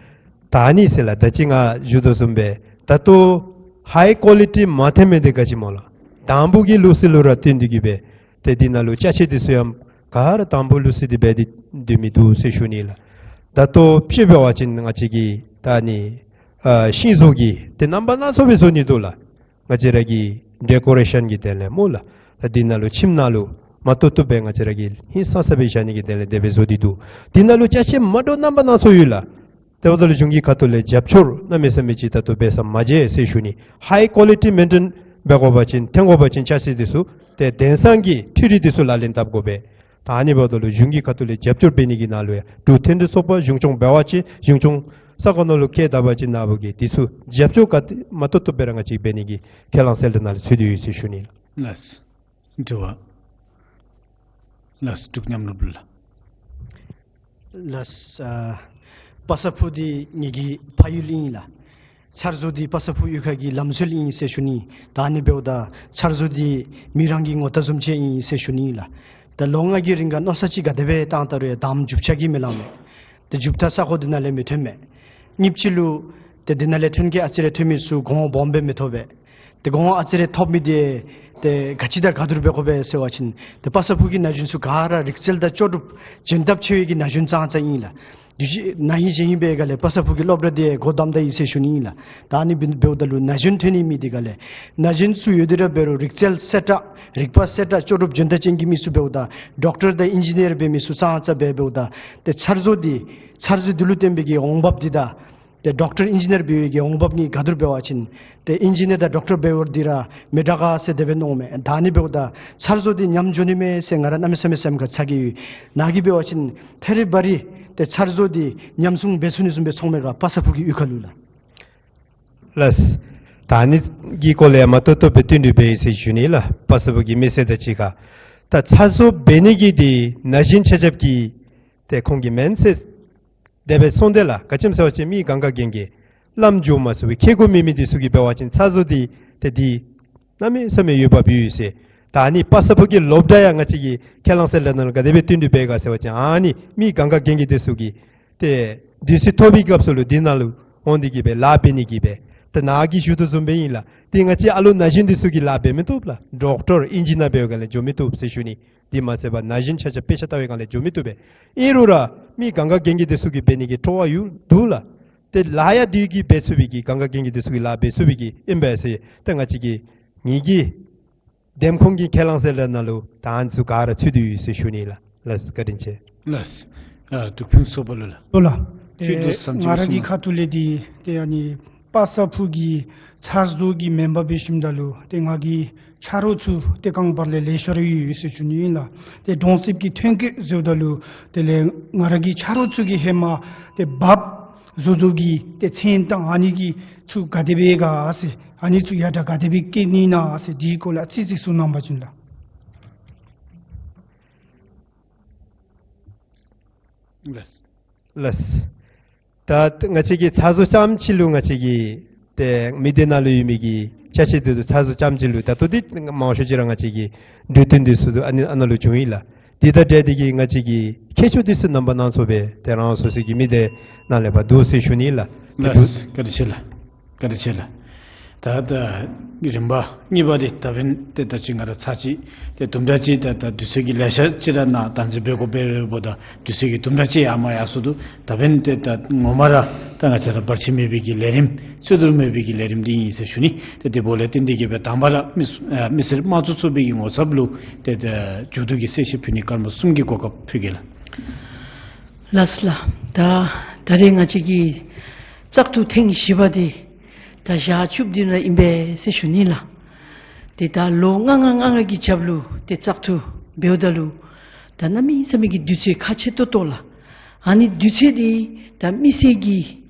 ད་ཨ་ནི་ཟེར་ལགས། ད་ཅི་ང་ཞུ་དོ་བཟུམ་སྦེ་ད་ལྟོ་ཧའི་ཀོ་ལི་ཊི་མ་ཐོན་མི་འདི་ག་ཅི་སྨོ་ལགས། དང་ཕུ་གི་ལུགས་སྲོལ་ལུ་ར་བརྟེན་ཏེ་གི་སྦེ་ཏེ་འདི་ནང་ལུ་ཅ་ཆས་འདི་ཚུ་ཡང་ག་ར་དང་ཕུ་ལུགས་སྲོལ་འདི་འབད་དེ་སྡོད་མི་འདུག་ཟེར་ཞུ་ནི་ལགས། ད་ལྟོ་དཔེ་འབད་བ་ཅིན་ང་བཅས་ཀྱི་ད་ཨ་ནི་ཨ་ཤིང་བཟོ་གི་ཏེ་རྣམ་པ་སྣ་ཚོགས་སྦེ་བཟོ་ནི་འདུག་ལགས། ང་བཅས་ར་གི་ཌེ་ཀོ་རེ་ཤཱན་གྱི་དོན་ལས་སྨོ་ལགས། ད་འདི་ནང་ལུ་ཁྱིམ་ནང་ལུ་མ་བཏུབ་བཏུབ་སྦེ་ང་བཅས་ར་གི་ཧིང་སངས་ས་སྦེ་བཞག་ནི་གི་དོན་ལས་དེ་སྦེ་བཟོ་སྟེ་འདུག། འདི་ནང་ལུ་ཅ་ཆས་མ་འདྲཝ་རྣམ་པ་སྣ་ཚོགས་ཡོད་ལགས། དེ་འབདཝ་ད་ལུ་གཞུང་གི་ཁ་ཐུག་ལས་རྒྱབ་སྐྱོར་གནམ་མེད་ས་མེད་ཅིག་ད་ལྟོ་འབད་ས་མ་མཇལ་ཟེར་ཞུ་ནི། ཧའི་ཀོ་ལི་ཊི་མེན་ཊེན་འབད་དགོ་པ་ཅིན་འཐོན་དགོ་པ་ཅིན་ཅ་ཆས་འདི་ཚུ་ཏེ་དེང་སང་གི་འཕྲུལ་རིག་འདི་ཚུ་ལག་ལེན་འཐབ་དགོ་པས། ད་ཨ་ནི་འབདཝ་ད་ལུ་གཞུང་གི་ཁ་ཐུག་ལས་རྒྱབ་སྐྱོར་འབད་ནི་གི་ནང་ལུ་ཡང་འབྲུག་མཐུན་སྒྲིལ་ཚོགས་པ་གཞུང་སྐྱོང་འབད་བ་ཅིན་གཞུང་སྐྱོང་ས་གོ་ནང་ལུ་བཀལ་ད་པ་ཅིན་ནཱ་བུ་གིས་འདི་ཚུ་རྒྱབ་སྐྱོར་ག་དེ་མ་ཏོག་ཏོ་སྦེ་ར་ང་བཅས་འབད་ནི་གི་ཁས་བླངས་གསལ་བསྒྲགས་ནང་ལུ་ཚུད་དེ་ཡོད་ཟེར་ཞུ་ནི་ལགས། ལགས། དྲི་བ། ལགས། འབྲུག་མཉམ་རུབ་ལུ་ལགས། ལགས། ཨ་པ་ས་ཕུག་འདི་ངེ་གི་ཕ་ཡུལ་ཨིན་ལགས། ཚར་བཟོ་འདི་པ་ས་ཕུག་གཡུས་ཁ་གི་ལམ་སྲོལ་ཨིན་ཟེར་ཞུ་ནི། ད་ཨ་ནི་འབདཝ་ད་ཚར་བཟོ་འདི་མི་རང་གི་ངོ་རྟགས་བཟུམ་ཅིག་ཨིན་ཟེར་ཞུ་ནི་ལགས། ད་ལོ་ལྔ་གི་རིང་ག་མནོ་བསམ་ཅིག་ག་དེ་སྦེ་བཏང་ད་རུང་ཡང་དམ་འཇུག་ཆ་གི་མི་ལང་མས། ཏེ་འཇུག་ཐངས་ས་གོ་འདི་ནང་ལས་མི་ཐོན་མས། གཉིས་པ་ཅིག་ལུ་ཏེ་འདི་ནང་ལས་ཐོན་སྐྱེད་ཨ་ཙི་རེ་ཐོན་མི་ཚུ་གོང་སྦོམ་སྦེ་མི་ཐོབ་པས། ཏེ་གོང་ཨ་ཙི་རེ་ཐོབ་མི་འདི་ཏེ་ག་ཅི་དང་ག་དེ་སྦེ་དགོ་པས་ཟེར་བ་ཅིན་ཏེ་པ་ས་ཕུག་གི་ན་གཞོན་ཚུ་ག་ར་རིག་རྩལ་དང་ལྕོགས་གྲུབ་འཇོན་ཐབས་ཆེ་བའི་གི་ན་གཞོན་ཙང་ཙང་ཨིན་ལགས། དུས་ཅི་ན་ཧིང་གཞེས་ཧིང་སྦེ་ག་ལས་པ་ས་ཕུག་གི་སློབ་གྲྭ་འདི་སྒོ་བསྡམ་ད་ཡི་ཟེར་ཞུ་ནི་ཨིན་ལགས། ད་ཨ་ནི་འབདཝ་ད་ལུ་ན་གཞོན་ཐོན་ནི་མི་འདི་ག་ལས་ན་གཞོན་ཚུ་ཡོད་དེ་ར་འབད་རུང་རིག་རྩལ་གསལ་དྲགས་རིག་པ་གསལ་དྲགས་ལྕོགས་གྲུབ་འཇོན་ཐང་ཅན་གྱི་མི་ཚུ་འབདཝ་ད་ཌོག་ཊར་དང་ཨིན་ཇི་ནི་ཡར་འབད་མི་ཚུ་ཙང་ཙང་སྦེ་འབདཝ་ད་ཏེ་ཚར་བཟོ་འདི་ཚར་བཟོ་འདི་ལུ་བརྟེན་པའི་གི་འོང་འབབ་འདི་དང་ཏེ་ཌོག་ཊར་ཨིན་ཇི་ནི་ཡར་འབད་བའི་གི་འོང་འབབ་གཉིས་ག་དེ་སྦེ་འབད་བ་ཅིན་ཏེ་ཨིན་ཇི་ནི་ཡར་དང་ཌོག་ཊར་འབད་བར་འདི་ར་མི་དྲག་ག་ཟེར་དེ་སྦེ་མནོཝ་མས། ད་ཨ་ནི་འབདཝ་ད་ཚར་བཟོ་འདི་ཉམས་འགྱོ་ནི་མས་ཟེར་ང་ར་གནམ་མེད་ས་མེད་སེམས་ཁར་ཚ་གྱང་ཡོད། ནཱ་གིས་འབད་བ་ཅིན་ཐད་རི་བ་རི་ཏེ་ཚར་བཟོ་འདི་ཉམས་སྲུང་འབད་ཚུགས་ནི་བཟུམ་སྦེ་ཚོརཝ་མས་ག་པ་ས་ཕུག་གི་གཡུས་ཁ་ལུ་ལགས། ལགས། ད་ཨ་ནི་གི་སྐོར་ལས་ཡང་མ་ཏོག་ཏོ་སྦེ་བསྟུན་གྲོས་འབད་ཡི་ཟེར་ཞུ་ནི་ལགས། པ་ས་ཕུག་གི་མི་སེར་དང་གཅིག་ཁར། ད་ཚར་བཟོ་འབད་ནི་གི་འདི་ན་གཞོན་ཆ་ཁྱབ་ཀྱིས་ཏེ་ཁོང་གི་མེན་ཚེ་དེ་སྦེ་སོང་སྟེ་ལགས། ག་ཅི་སྨོ་ཟེར་བ་ཅིན་མི་གང་ག་གན་གི་ལམ་འགྱོ་མ་ཚུགས་པའི་ཁེ་གོ་མེད་མི་འདི་ཚུ་གིས་འབད་བ་ཅིན་ཚར་བཟོ་འདི་ཏེ་འདི་གནམ་མེད་ས་མེད་འོས་འབབ་ཡོད་ཟེར། ད་ཨ་ནི་པ་ས་ཕུག་གི་སློབ་གྲྭ་ཡང་ང་བཅས་ཀྱིས་ཁས་བླངས་གསལ་བསྒྲགས་ནང་ལུ་ག་དེ་སྦེ་བསྟུན་གྲོས་འབད་ག་ཟེར་བ་ཅིན་ཨ་ནི་མི་གང་ག་གན་གི་འདི་ཚུ་གིས་ཏེ་དུས་ཚོད་ཐོབ་པའི་སྐབས་སུ་ལུ་འདི་ནང་ལུ་འོང་སྟེ་གིས་སྦེ་ལཱ་འབད་ནི་གི་སྦེ། ཏེ་ནཱ་གིས་ཞུ་དོ་བཟུམ་སྦེ་ཨིན་ལགས། ཏེ་ང་བཅས་ཨ་ལོ་ན་གཞོན་འདི་ཚུ་གིས་ལཱ་འབད་མི་བཏུབ་ལགས། ཌོག་ཊར་ཨིན་ཇི་ནི་ཡར་འབད་བའི་སྒང་ལས་འགྱོ་མི་བཏུབ་ཟེར་ཞུ་ནི། དེ་མ་ཚད་པར་ན་གཞོན་ཆ་ཁྱབ་དཔེ་ཆ་ལྟ་བའི་སྒང་ལས་འགྱོ་མི་བཏུབ་པས། ཨིན་རུང་ར་མི་གང་ག་གན་གི་འདི་ཚུ་གིས་འབད་ནི་གི་སྤྲོ་བ་ཡོད་འདུག་ལགས། ཏེ་ལཱ་ཡང་འདི་གིས་འབད་ཚུགས་པའི་གི་གང་ག་གན་གི་འདི་ཚུ་གིས་ལཱ་འབད་ཚུགས་པའི་གི་ཨིན་པས་ཟེར་ཏེ་ང་བཅས་ཀྱིས་ངེ་གི་འདེམས་ཁོངས་ཀྱི་ཁས་བླངས་གསལ་བསྒྲགས་ནང་ལུ་ད་ཨ་ནི་ཚུ་ག་ར་ཚུད་དེ་ཡོད་ཟེར་ཞུ་ནི་ལགས། ལགས། བཀའ་དྲིན་ཆེ། ལགས། ཨ་འབྲུག་ཕུན་ཚོགས་པ་ལུ་ལགས། ལགས། ཏེ་ཁྱོད་ཀྱིས་བསམ་ཚུལ་ང་ར་གི་གསུང་གནང་། ཁ་ཐུག་ལས་འདི་ཏེ་ཨ་ནི་པ་ས་ཕུག་གི་ཚར་བཟོ་གི་མེན་པར་འབད་ཞིནམ་ད་ལུ་ཏེ་ང་གི་ཆ་རོགས་ཚུ་ཏེ་རྐང་པར་ལས་ལེ་ཤ་ར་ཡོད་ཡོད་ཟེར་ཞུ་ནི་ཨིན་ལགས། ཏེ་གྲོང་གསེབ་ཀྱི་ཐོན་སྐྱེད་ཟེརཝ་ད་ལུ་དེ་ལས་ང་ར་གི་ཆ་རོགས་ཚུ་གིས་ཧེ་མ་ཏེ་འབབ་བཟོ་བཟོ་གི་ཏེ་ཚན་དང་ཨ་ནི་གི་ཚུ་ག་དེ་སྦེ་ག་ཟེར་ཨ་ནི་ཚུ་ཡར་དྲག་ག་དེ་སྦེ་བསྐྱེད་ནི་ན་ཟེར་འདི་གི་སྐོར་ལས་ཨ་ཙི་ཙི་གསུང་གནང་པ་ཅིན་ལགས། ལགས། ལགས། ད་ང་བཅས་ཀྱིས་ཚར་བཟོ་རྐྱངམ་ཅིག་ལུ་ང་བཅས་ཀྱིས་ཏེ་མི་སྡེ་ནང་ལུ་ཡོད་མི་གི་ཅ་ཆས་འདི་ཚུ་ཚར་བཟོ་རྐྱངམ་ཅིག་ལུ་ད་ལྟོ་འདི་མང་ཤོས་ཅིག་ར་ང་བཅས་ཀྱི་འདྲུད་འཐེན་འདི་ཚུ་ཨ་ནི་ཨ་ནཱ་ལུ་བྱུང་ཡི་ལགས། འདི་དང་འབྲེལ་ཏེ་གིས་ང་བཅས་ཀྱིས་མཁས་མཆོག་འདི་ཚུ་རྣམ་པ་སྣ་ཚོགས་སྦེ་ཏེ་རང་སོ་སོའི་གི་མི་སྡེ་ནང་ལས་ཕར་འདུག་ཟེར་ཞུ་ནི་ལགས། ལགས། བཀའ་དྲིན་ཆེ་ལགས། བཀའ་དྲིན་ཆེ་ལགས། ད་ད་རིམ་པ་གཉིས་པ་འདི་ད་འབདན་ཏེ་ད་ཅི་ང་ར་ཚར་ཅིག་ཏེ་དུམ་གྲ་ཅིག་ད་ད་དུས་ཚོད་ཀྱི་ལེ་ཤ་ཅིག་ར་ནཱ་དང་འཛིན་འབད་དགོ་པས་འབདཝ་ད་དུས་ཚོད་ཀྱི་དུམ་གྲ་ཅིག་ཡར་མར་ཡར་སོང་འདུག། ད་འབདན་ཏེ་ད་ངོ་མ་ར་ད་ང་བཅས་ར་བར་ཆད་མེད་པའི་གི་ལས་རིམ་རྩོད་བསྡུར་མེད་པའི་གི་ལས་རིམ་འདི་ཨིན་ཟེར་ཞུ་ནི། ཏེ་དེ་འབདཝ་ལས་བརྟེན་ཏེ་གིས་སྦེ་དང་པ་ར་མི་ཨ་མི་སེར་དམངས་གཙོ་ཚོགས་པའི་གི་ངོ་ཚབ་ལུ་ཏེ་ད་མཇུག་བསྡུ་གི་གསལ་བཤད་ཕུལ་ནི་སྐར་མ་གསུམ་གྱི་གོ་སྐབས་ཕུལ་གེ་ལགས། ལགས་ལགས། ད་ད་རེས་ང་བཅས་ཀྱི་བཙག་འཐུ་ཐེངས་བཞི་པ་འདི་ད་ཞག་བཅུ་བདུན་ལུ་ཨིན་པས་ཟེར་ཞུ་ནི་ལགས། ཏེ་ད་ལོ་ལྔ་ལྔ་ལྔ་ལྔ་གི་རྒྱབ་ལུ་ཏེ་བཙག་འཐུ་འབདཝ་ད་ལུ་ད་གནམ་མེད་ས་མེད་ཀྱི་དུས་ཚོད་ཁག་ཆེ་ཏོག་ཏོ་ལགས། ཨ་ནི་དུས་ཚོད་འདི་ད་མི་སེར་གྱིས་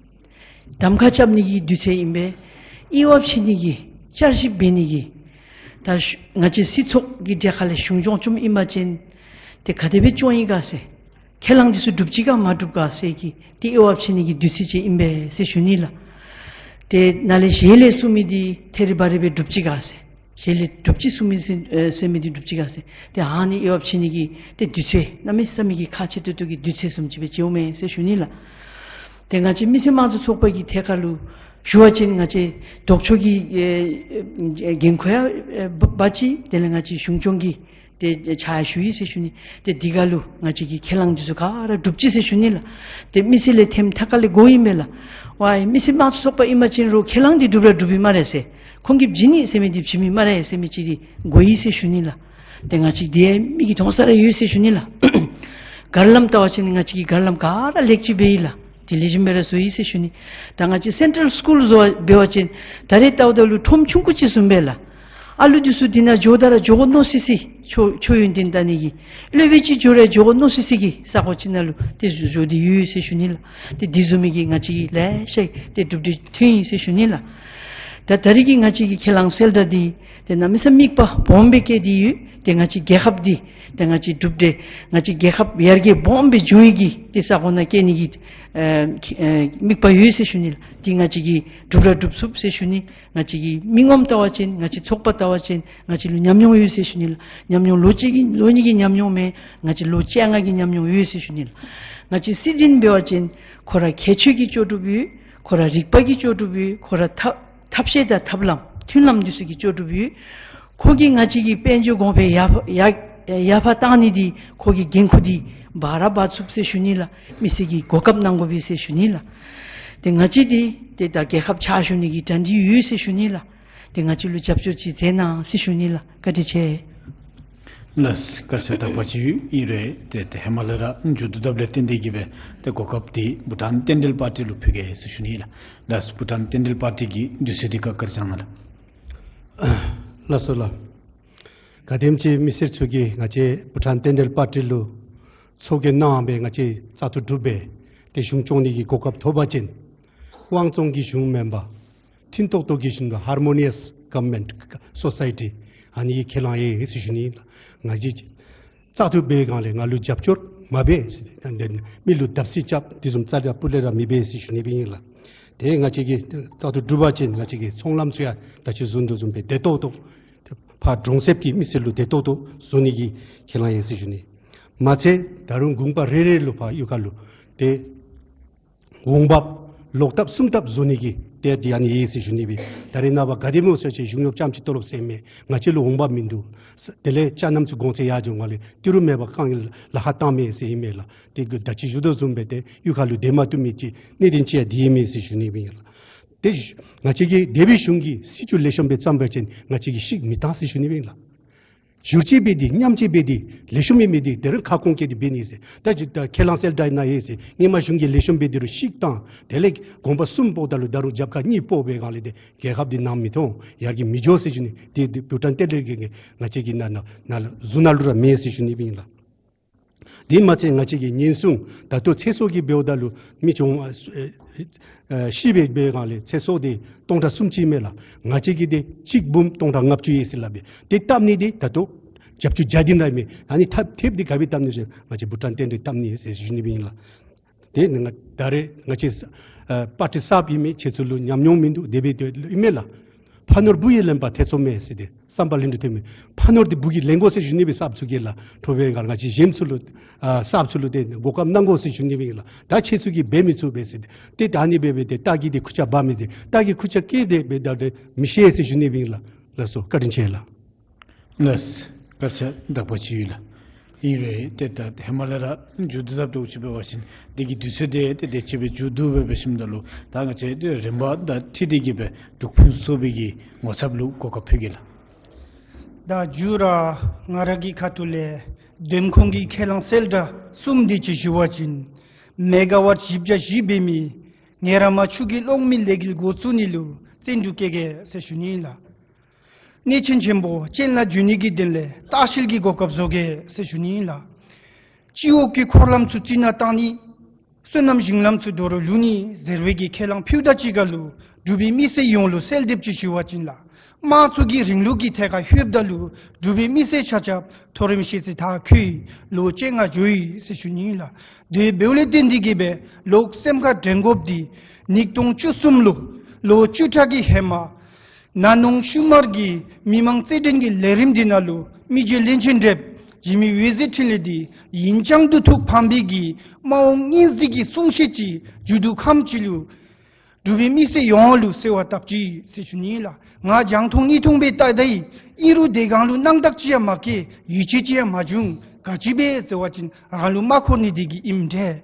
གདམ་ཁ་རྐྱབ་ནི་གི་དུས་ཚོད་ཨིན་པས། དབྱེ་བ་ཕྱེ་ནི་གི་བསྐྱར་ཞིབ་འབད་ནི་གི་ད་ང་བཅས་སྲིད་ཚོགས་ཀྱི་གྲལ་ཁ་ལས་གཞུང་སྐྱོང་བཙུགསཔ་ཨིན་པ་ཅིན་ཏེ་ག་དེ་སྦེ་སྐྱོང་ཡི་ག་ཟེར་ཁས་བླངས་འདི་ཚུ་འགྲུབ་ཅི་ག་མ་འགྲུབ་ག་ཟེར་གྱི་ཏེ་དབྱེ་བ་ཕྱེ་ནི་གི་དུས་ཚོད་ཅིག་ཨིན་པས་ཟེར་ཞུ་ནི་ལགས། ཏེ་ནཱ་ལས་ཞལ་ལས་གསུང་མི་འདི་ཐད་རི་བ་རི་སྦེ་འགྲུབ་ཅི་ག་ཟེར་ཞལ་ལས་འགྲུབ་ཅི་གསུང་མི་ཟེར་ཨེ་ཟེར་མི་འདི་འགྲུབ་ཅི་ག་ཟེར་ཏེ་ཨ་ནི་དབྱེ་བ་ཕྱེ་ནི་གི་ཏེ་དུས་ཚོད་གནམ་མེད་ས་མེད་ཀྱི་ཁག་ཆེ་ཏོག་ཏོ་གི་དུས་ཚོད་བཟུམ་ཅིག་སྦེ་མཇལཝ་མས་ཟེར་ཞུ་ནི་ལགས། ཏེ་ང་བཅས་མི་སེར་དམངས་གཙོ་ཚོགས་པ་གི་ཐད་ཁར་ལུ་ཞུ་བ་ཅིན་ང་བཅས་ལྡོག་ཕྱོགས་ཀྱི་ཨེ་ཨེ་འགན་ཁུར་ཡང་ཨེ་འབག་འབག་ཅི། དེ་ལས་ང་བཅས་གཞུང་སྐྱོང་གི་ཏེ་ཕྱག་ཞུ་ཡི་ཟེར་ཞུ་ནི། ཏེ་འདི་ཁར་ལུ་ང་བཅས་ཀྱི་ཁས་བླངས་འདི་ཚུ་ག་ར་འགྲུབ་ཅི་ཟེར་ཞུ་ནི་ལགས། ཏེ་མི་སེར་ལས་ཐེམ་ཐ་ཀ་ལས་གོ་ཡི་མས་ལགས། ཝའི་མི་སེར་དམངས་གཙོ་ཚོགས་པ་ཨིན་པ་ཅིན་རུང་ཁས་བླངས་འདི་འགྲུབ་ར་འགྲུབ་ཨིན་སྨ་རེ་ཟེར། ཁོང་གིས་བྱིན་ནི་ཟེར་མི་འདི་བྱིན་མི་སྨ་རེ་ཟེར་མི་ཅིག་འདི་གོ་ཡི་ཟེར་ཞུ་ནི་ལགས། ཏེ་ང་བཅས་འདི་མིག་གིས་མཐོང་ས་ར་ཡོད་ཟེར་ཞུ་ནི་ལགས། གར་ལམ་བལྟ་བ་ཅིན་ང་བཅས་ཀྱི་གར་ལམ་ག་ར་ལེགས་ཅིག་སྦེ་ཡོད་ལགས། དེ་ལས་གཞན་མེད་ར་བཟོ་ཡི་ཟེར་ཞུ་ནི། ད་ང་བཅས་སེན་ཊྲལ་སི་ཀུལ་བཟོ་འབད་བ་ཅིན་ད་རེས་ལྟཝ་ད་ལུ་ཁྲོམ་ཆུང་ཀུ་ཅིག་བཟུམ་སྦེ་ལགས། ཨ་ལུ་འདི་ཚུ་འདི་ནང་འགྱོཝ་ད་ར་འགྱོ་དགོ་མནོ་སི་སི། ཆོས་ཆོས་ཡོན་ཏན་ད་ནི་གི་ལས་འབད་ཅིག་འགྱོ་ར་འགྱོ་དགོ་མནོ་སི་སི་གི་ས་གོ་ཅིག་ནང་ལུ་ཏེ་བཟོ་བཟོ་སྟེ་ཡོད་ཟེར་ཞུ་ནི་ལགས། ཏེ་འདི་བཟོ་མི་གིས་ང་བཅས་ཀྱི་ལེ་ཤ་ཏེ་གྲུབ་འབྲས་ཐོན་ཡི་ཟེར་ཞུ་ནི་ལགས། ད་ད་རེས་ཀྱི་ང་བཅས་ཀྱི་ཁས་བླངས་གསལ་བསྒྲགས་འདི་ཏེ་གནམ་མེད་ས་མེད་དམིགས་པ་སྦོམ་སྦེ་བསྐྱེད་དེ་ཡོད། ཏེ་ང་བཅས་རྒྱལ་ཁབ་འདི་ཏེ་ང་བཅས་གྲུབ་འབྲས་ང་བཅས་རྒྱལ་ཁབ་ཡར་རྒྱས་སྦོམ་སྦེ་འགྱོ་ནི་གི་ཏེ་ས་གོ་ནང་བསྐྱལ་ནི་གི་ཨེ་ཨེ་དམིགས་པ་ཡོད་ཟེར་ཞུ་ནི་ལགས། ཏེ་ང་བཅས་ཀྱིས་འགྲུབ་ར་འགྲུབ་ཚུགས་ཟེར་ཞུ་ནི། ང་བཅས་ཀྱི་མི་ངོམ་བལྟ་བ་ཅིན་ང་བཅས་ཚོགས་པ་བལྟ་བ་ཅིན་ང་བཅས་ལུ་ཉམས་མྱོང་ཡོད་ཟེར་ཞུ་ནི་ལགས། ཉམས་མྱོང་ལོ་གཅིག་གི་ལོ་གཉིས་ཀྱི་ཉམས་མྱོང་མེན། ང་བཅས་ལོ་བཅོ་ལྔ་གི་ཉམས་མྱོང་ཡོད་ཟེར་ཞུ་ནི་ལགས། ང་བཅས་སྲིད་འཛིན་འབད་བ་ཅིན་ཁོ་ར་ཁྱད་ཆོས་ཀྱིས་ལྕོགས་གྲུབ་ཡོད། ཁོ་ར་རིག་པ་གིས་ལྕོགས་གྲུབ་ཡོད། ཁོ་ར་ཐབས་ཐབས་ཤེས་དང་ཐབས་ལམ་མཐུན་ལམ་འདི་ཚུ་གིས་ལྕོགས་གྲུབ་ཡོད། ཁོ་གིས་ང་བཅས་ཀྱི་དཔལ་འབྱོར་གོང་འཕེལ་ཡར་ཡར་ཡར་འཕར་བཏང་ནི་འདི་ཁོ་གི་འགན་ཁུར་འདི་འབག་ར་འབག་ཚུགས་ཟེར་ཞུ་ནི་ལགས། མི་སེར་གྱིས་གོ་སྐབས་གནང་དགོ་པས་ཟེར་ཞུ་ནི་ལགས། ཏེ་ང་བཅས་འདི་ཏེ་ད་རྒྱལ་ཁབ་ཕྱག་ཞུ་ནི་གི་གྲ་སྒྲིག་ཡོད་ཟེར་ཞུ་ནི་ལགས། ཏེ་ང་བཅས་ལུ་རྒྱབ་སྐྱོར་ཅིག་མཛད་གནང་ཟེར་ཞུ་ནི་ལགས། བཀའ་དྲིན་ཆེ། ལགས། བཀའ་དྲིན་ཆེ་དག་པ་ཅིག་ཡོད། ཨིན་རུང་ཏེ་ཏེ་ཧེ་མ་ལས་ར་མཇུག་བསྡུ་དཔ་ལས་བརྟེན་ཏེ་གིས་སྦེ་ཏེ་གོ་སྐབས་འདི་བྷུ་ཊཱན་བསྟན་འགྲོའི་པར་ཊི་ལུ་ཕུལ་གེ་ཟེར་ཞུ་ནི་ལགས། ལགས། བྷུ་ཊཱན་བསྟན་འགྲོའི་པར་ཊི་གི་དུས་ཚོད་འདི་ག་བཀའ་དྲིན་བསྐྱང་གནང་ལགས། ལགས་སོ་ལགས། ག་དེམ་ཅིག་མི་སེར་ཚུ་གིས་ང་བཅས་བྷུ་ཊཱན་བསྟན་འགྲོའི་པར་ཊི་ལུ་ཚོགས་རྒྱན་གནང་སྦེ་ང་བཅས་བཙག་འཐུ་གྲུབ་སྦེ་ཏེ་གཞུང་སྐྱོང་ནི་གི་གོ་སྐབས་ཐོབ་པ་ཅིན་དབང་བཙོང་གི་གཞུང་མེན་པར་མཐུན་ཏོག་ཏོ་གི་གཞུང་དང་ཧར་མོ་ནི་ཡས་གོ་ཝར་མེནཊ་སོ་སའི་ཊི་ཨ་ནི་གི་ཁས་བླངས་ཡོད་ཟེར་ཞུ་ནི་ལགས། ང་བཅས་བཙག་འཐུ་འབད་བའི་སྒང་ལས་ང་ལུ་རྒྱབ་སྐྱོར་མ་འབད་ཟེར་ཏེ་མི་ལུ་བརྡབ་གསིག་རྐྱབ་དེ་བཟུམ་རྩ་དང་སྤུ་ལས་ར་མི་འབད་ཟེར་ཞུ་ནི་སྦེ་ཨིན་ལགས། ཏེ་ང་བཅས་ཀྱིས་བཙག་འཐུ་གྲུབ་པ་ཅིན་ང་བཅས་ཀྱི་ཚོང་ལམ་ཚུ་ཡང་ད་ཅི་བཟོ་དོ་བཟུམ་སྦེ་བདེ་ཏོག་ཏོ་ཕར་གྲོང་གསེབ་ཀྱི་མི་སེར་ལུ་བདེ་ཏོག་ཏོ་བཟོ་ནི་གི་ཁས་བླངས་ཡོད་ཟེར་ཞུ་ནི། མ་ཚད་ད་རུང་དགོན་པ་རེ་རེ་ལུ་ཕར་གཡུས་ཁ་ལུ་ཏེ་འོང་འབབ་ལོག་ལྟབ་གསུམ་ལྟབ་བཟོ་ནི་གི་ཏེ་འདི་ཨ་ནི་ཡོད་ཟེར་ཞུ་ནི་སྦེ། ད་རེས་ནངས་པ་ག་དེ་སྨོ་ཟེར་བ་ཅིན་གཞུང་གཡོགཔ་རྐྱངམ་ཅིག་ཏོ་ལོབ་ཟད་མས། ང་བཅས་ལུ་འོང་འབབ་མིན་འདུག། དེ་ལས་ཅ་རྣམས་ཚུ་གོང་ཚད་ཡར་འགྱོཝ་ལས་ཏི་རུ་མེད་པར་རྐང་ལག་ཁར་བཏང་མས་ཟེར་ཨིན་མས་ལགས། ཏེ་ད་ཅི་ཞུ་དོ་བཟུམ་སྦེ་ཏེ་གཡུས་ཁ་ལུ་སྡོད་མ་བཏུབ་མི་ཅིག་གནད་དོན་ཅིག་ཡང་འདི་ཨིན་མས་ཟེར་ཞུ་ནི་སྦེ་ཨིན་ལགས། ཏེ་ང་བཅས་ཀྱི་འདས་པའི་གཞུང་གིས་སྲིད་བྱུས་ལེགས་ཤོམ་སྦེ་བརྩམས་པ་ཅིན་ང་བཅས་ཀྱིས་བཤིག་མི་བཏང་ཟེར་ཞུ་ནི་སྦེ་ཨིན་ལགས། བསྒྱུར་བཅོས་འབད་དེ་ཉམས་བཅོས་འབད་དེ་ལེགས་ཤོམ་ཡོད་མི་འདི་དེ་རུང་ཁ་སྐོང་བཀལ་ཏེ་འབད་ནི་ཟེར། ད་ཅི་ད་ཁས་བླངས་གསལ་བསྒྲགས་ནང་ཡོད་ཟེར། སྔོན་མ་གཞུང་གིས་ལེགས་ཤོམ་འབད་དེ་རུང་བཤིག་བཏང་། དེ་ལས་དགོན་པ་གསུམ་སྤོཝ་ད་ལུ་ད་རུང་རྒྱབ་ཁར་གཉིས་སྤོ་བའི་སྒང་ལས་ཏེ་རྒྱལ་ཁབ་འདི་ནང་མི་ཐོན། ཡར་རྒྱས་མི་འགྱོ་ཟེར་ཞུ་ནི། ཏེ་འདི་བྷུ་ཊཱན་བསྟན་འགྲོའི་གི་ང་བཅས་ཀྱི་ནང་ན་ན་གཟུར་ནང་ལུ་ར་མེད་ཟེར་ཞུ་ནི་སྦེ་ཨིན་ལགས། དེ་མ་ཚད་ང་བཅས་ཀྱི་ཉེན་སྲུང་ད་ལྟོ་ཚེ་སྲོག་གི་འབདཝ་ད་ལུ་མི་གྱོང་ཨ་ཨ་ཤི་སྦེ་འབད་བའི་སྒང་ལས་ཚེ་སྲོག་འདི་སྟོང་ཕྲག་སུམ་ཅུ་མས་ལགས། ང་བཅས་ཀྱི་འདི་གཅིག་འབུམ་སྟོང་ཕྲག་ལྔ་བཅུ་ཡོད་ཟེར་སླབ་པས། ཏེ་བཏབ་ནི་འདི་ད་ལྟོ་བརྒྱད་ཅུ་གྱ་བདུན་ར་མས། ཨ་ནི་ཐབས་ཐེབས་འདི་ག་སྦེ་བཏབ་ནི་ཟེར་ང་བཅས་བྷུ་ཊཱན་བསྟན་འགྲོས་བཏབ་ནི་ཟེར་ཞུ་ནི་སྦེ་ཨིན་ལགས། ཏེ་ང་ད་རེས་ང་བཅས་ཨ་པར་ཊི་གསརཔ་ཨིན་མས། ཁྱེད་ཚུ་ལུ་ཉམས་མྱོང་མིན་འདུག། དེ་སྦེ་ཏེ་ཨིན་མས་ལགས། ཕ་ནོར་བུ་ཡིས་ལེན་པ་ཐེ་ཚོམ་མེད་ཟེར་ཏེ་བསམ་པ་ལྷུན་གྲུབ་སྟོན་མི་ཕ་ནོར་འདི་བུ་གིས་ལེན་དགོ་ཟེར་ཞུ་ནི་སྦེ་གསརཔ་ཚུ་གིས་ལགས། ཁྲོ་བའི་སྒང་ང་བཅས་གཞན་ཚུ་ལུ་ཨ་གསརཔ་ཚུ་ལུ་ཏེ་གོ་སྐབས་གནང་དགོ་ཟེར་ཞུ་ནི་སྦེ་ལགས། ད་ཁྱེད་ཚུ་གིས་འབད་མི་ཚུགས་པས་ཟེར་ཏེ་ད་ཨ་ནི་སྦེ་སྦེ་ཏེ་རྟ་གིས་ཏེ་ཁུར་ཆ་འབག་མི་ཏེ་རྟ་གིས་ཁུར་ཆ་བཀལ་ཏེ་སྦེ་ད་ཏེ་མི་ཤེས་ཟེར་ཞུ་ནི་སྦེ་ལགས། ལགས་སོ། བཀའ་དྲིན་ཆེ་ལགས། ལགས། བཀའ་དྲིན་ཆེ་དག་པ་ཅིག་ཡོད་ལགས། ཨིན་རུང་ཏེ་ད་ཧེ་མ་ལས་ར་མཇུག་བསྡུ་དཔ་འདྲཝ་ཅིག་འབད་བ་ཅིན་འདི་གི་དུས་ཚོད་འདི་ཏེ་དེ་ཅིག་སྦེ་མཇུག་བསྡུ་སྦེ་འབད་ཞིནམ་ད་ལུ་ད་ང་བཅས་ཏེ་རིམ་པ་དང་འཁྲིལ་ཏེ་གིས་སྦེ་འབྲུག་ཕུན་སུམ་ཚོགས་པའི་གི་ངོ་ཚབ་ལུ་གོ་སྐབས་ཕུལ་གེ་ལགས། ད་མཇུག་ར་ང་ར་གི་ཁ་ཐུག་ལས་འདེམས་ཁོངས་ཀྱི་ཁས་བླངས་གསལ་བསྒྲགས་གསུམ་འདི་ཅིག་ཞུ་བ་ཅིན་མེ་ག་ཝཊ་བཞི་བརྒྱ་བཞི་འབད་མི་ངན་ར་མ་ཆུ་གི་གློག་མེ་ལས་འགུལ་འགོ་བཙུགས་ནི་ལུ་བཙན་འགྲུལ་བཀལ་གེ་ཟེར་ཞུ་ནི་ཨིན་ལགས། གནས་ཆེན་ཆེན་པོ་སྤྱན་ལ་འབྱོན་ནི་གི་དོན་ལས་ལྟ་བཤལ་གྱི་གོ་སྐབས་བཟོ་གེ་ཟེར་ཞུ་ནི་ཨིན་ལགས། སྤྱི་འོག་གི་འཁོར་ལམ་ཚུ་རྩི་ནག་བཏང་ནི། སོ་ནམ་ཞིང་ལམ་ཚུ་དོ་རུང་བླུག་ནི་ཟེར་བའི་གི་ཁས་བླངས་ཕུལཝ་ད་གཅིག་ཁར་ལུ་འབྲུག་པའི་མི་སེར་ཡོངས་ལུ་གསལ་འདེབས་ཅིག་ཞུ་བ་ཅིན་ལགས། དམངས་གཙོ་གི་རིང་ལུགས་ཀྱི་ཐད་ཁར་ལྷོདཔ་ད་ལུ་འབྲུག་པའི་མི་སེར་ཆ་ཁྱབ་མཐོ་རིམ་ཤེས་ཚད་མཐར་འཁྱོལ་ཡི། ལོ་བཅོ་ལྔ་འགྱོ་ཡི་ཟེར་ཞུ་ནི་ཨིན་ལགས། དེ་འབདཝ་ལས་བརྟེན་ཏེ་གིས་སྦེ་ལོག་སེམས་ཁར་དྲན་དགོཔ་འདི་ཉིས་སྟོང་བཅུ་གསུམ་ལུ་ལོ་བཅུ་ཕྲག་གི་ཧེ་མ་ན་ནིང་ཤུལ་མར་གྱི་མི་མང་རྩེད་འགྲན་གྱི་ལས་རིམ་འདི་ནང་ལུ་མི་རྗེ་བློན་ཆེན་བགྲེསཔ་འཇིགས་མེད་འོད་ཟེར་འཕྲིན་ལས་འདི་ཡིན་གཅང་དུ་ཐུགས་ཕངས་པའི་གི་དམག་དབང་གཉན་གཟིགས་ཀྱི་གསུང་བཤད་ཅིག་མཇུག་བསྡུ་ཁམས་ཅིག་ལུ་འབྲུག་པའི་མི་སེར་ཡོངས་ལུ་གསོལ་བ་བཏབ་ཅི་ཟེར་ཞུ་ནི་ལགས། ང་རྒྱང་མཐོང་སྙི་མཐོང་སྦེ་བལྟ་ད་ཡི། ཨིན་རུང་དེ་སྒང་ལུ་སྣང་དག་ཅིག་ཡང་མ་སྐྱེས། ཡིད་ཆེས་ཅིག་ཡང་མ་བྱུང་། ག་ཅི་སྦེ་ཟེར་བ་ཅིན་རང་ལུ་མ་འཁོར་ནི་དེ་གིས་ཨིནམ་འདྲས།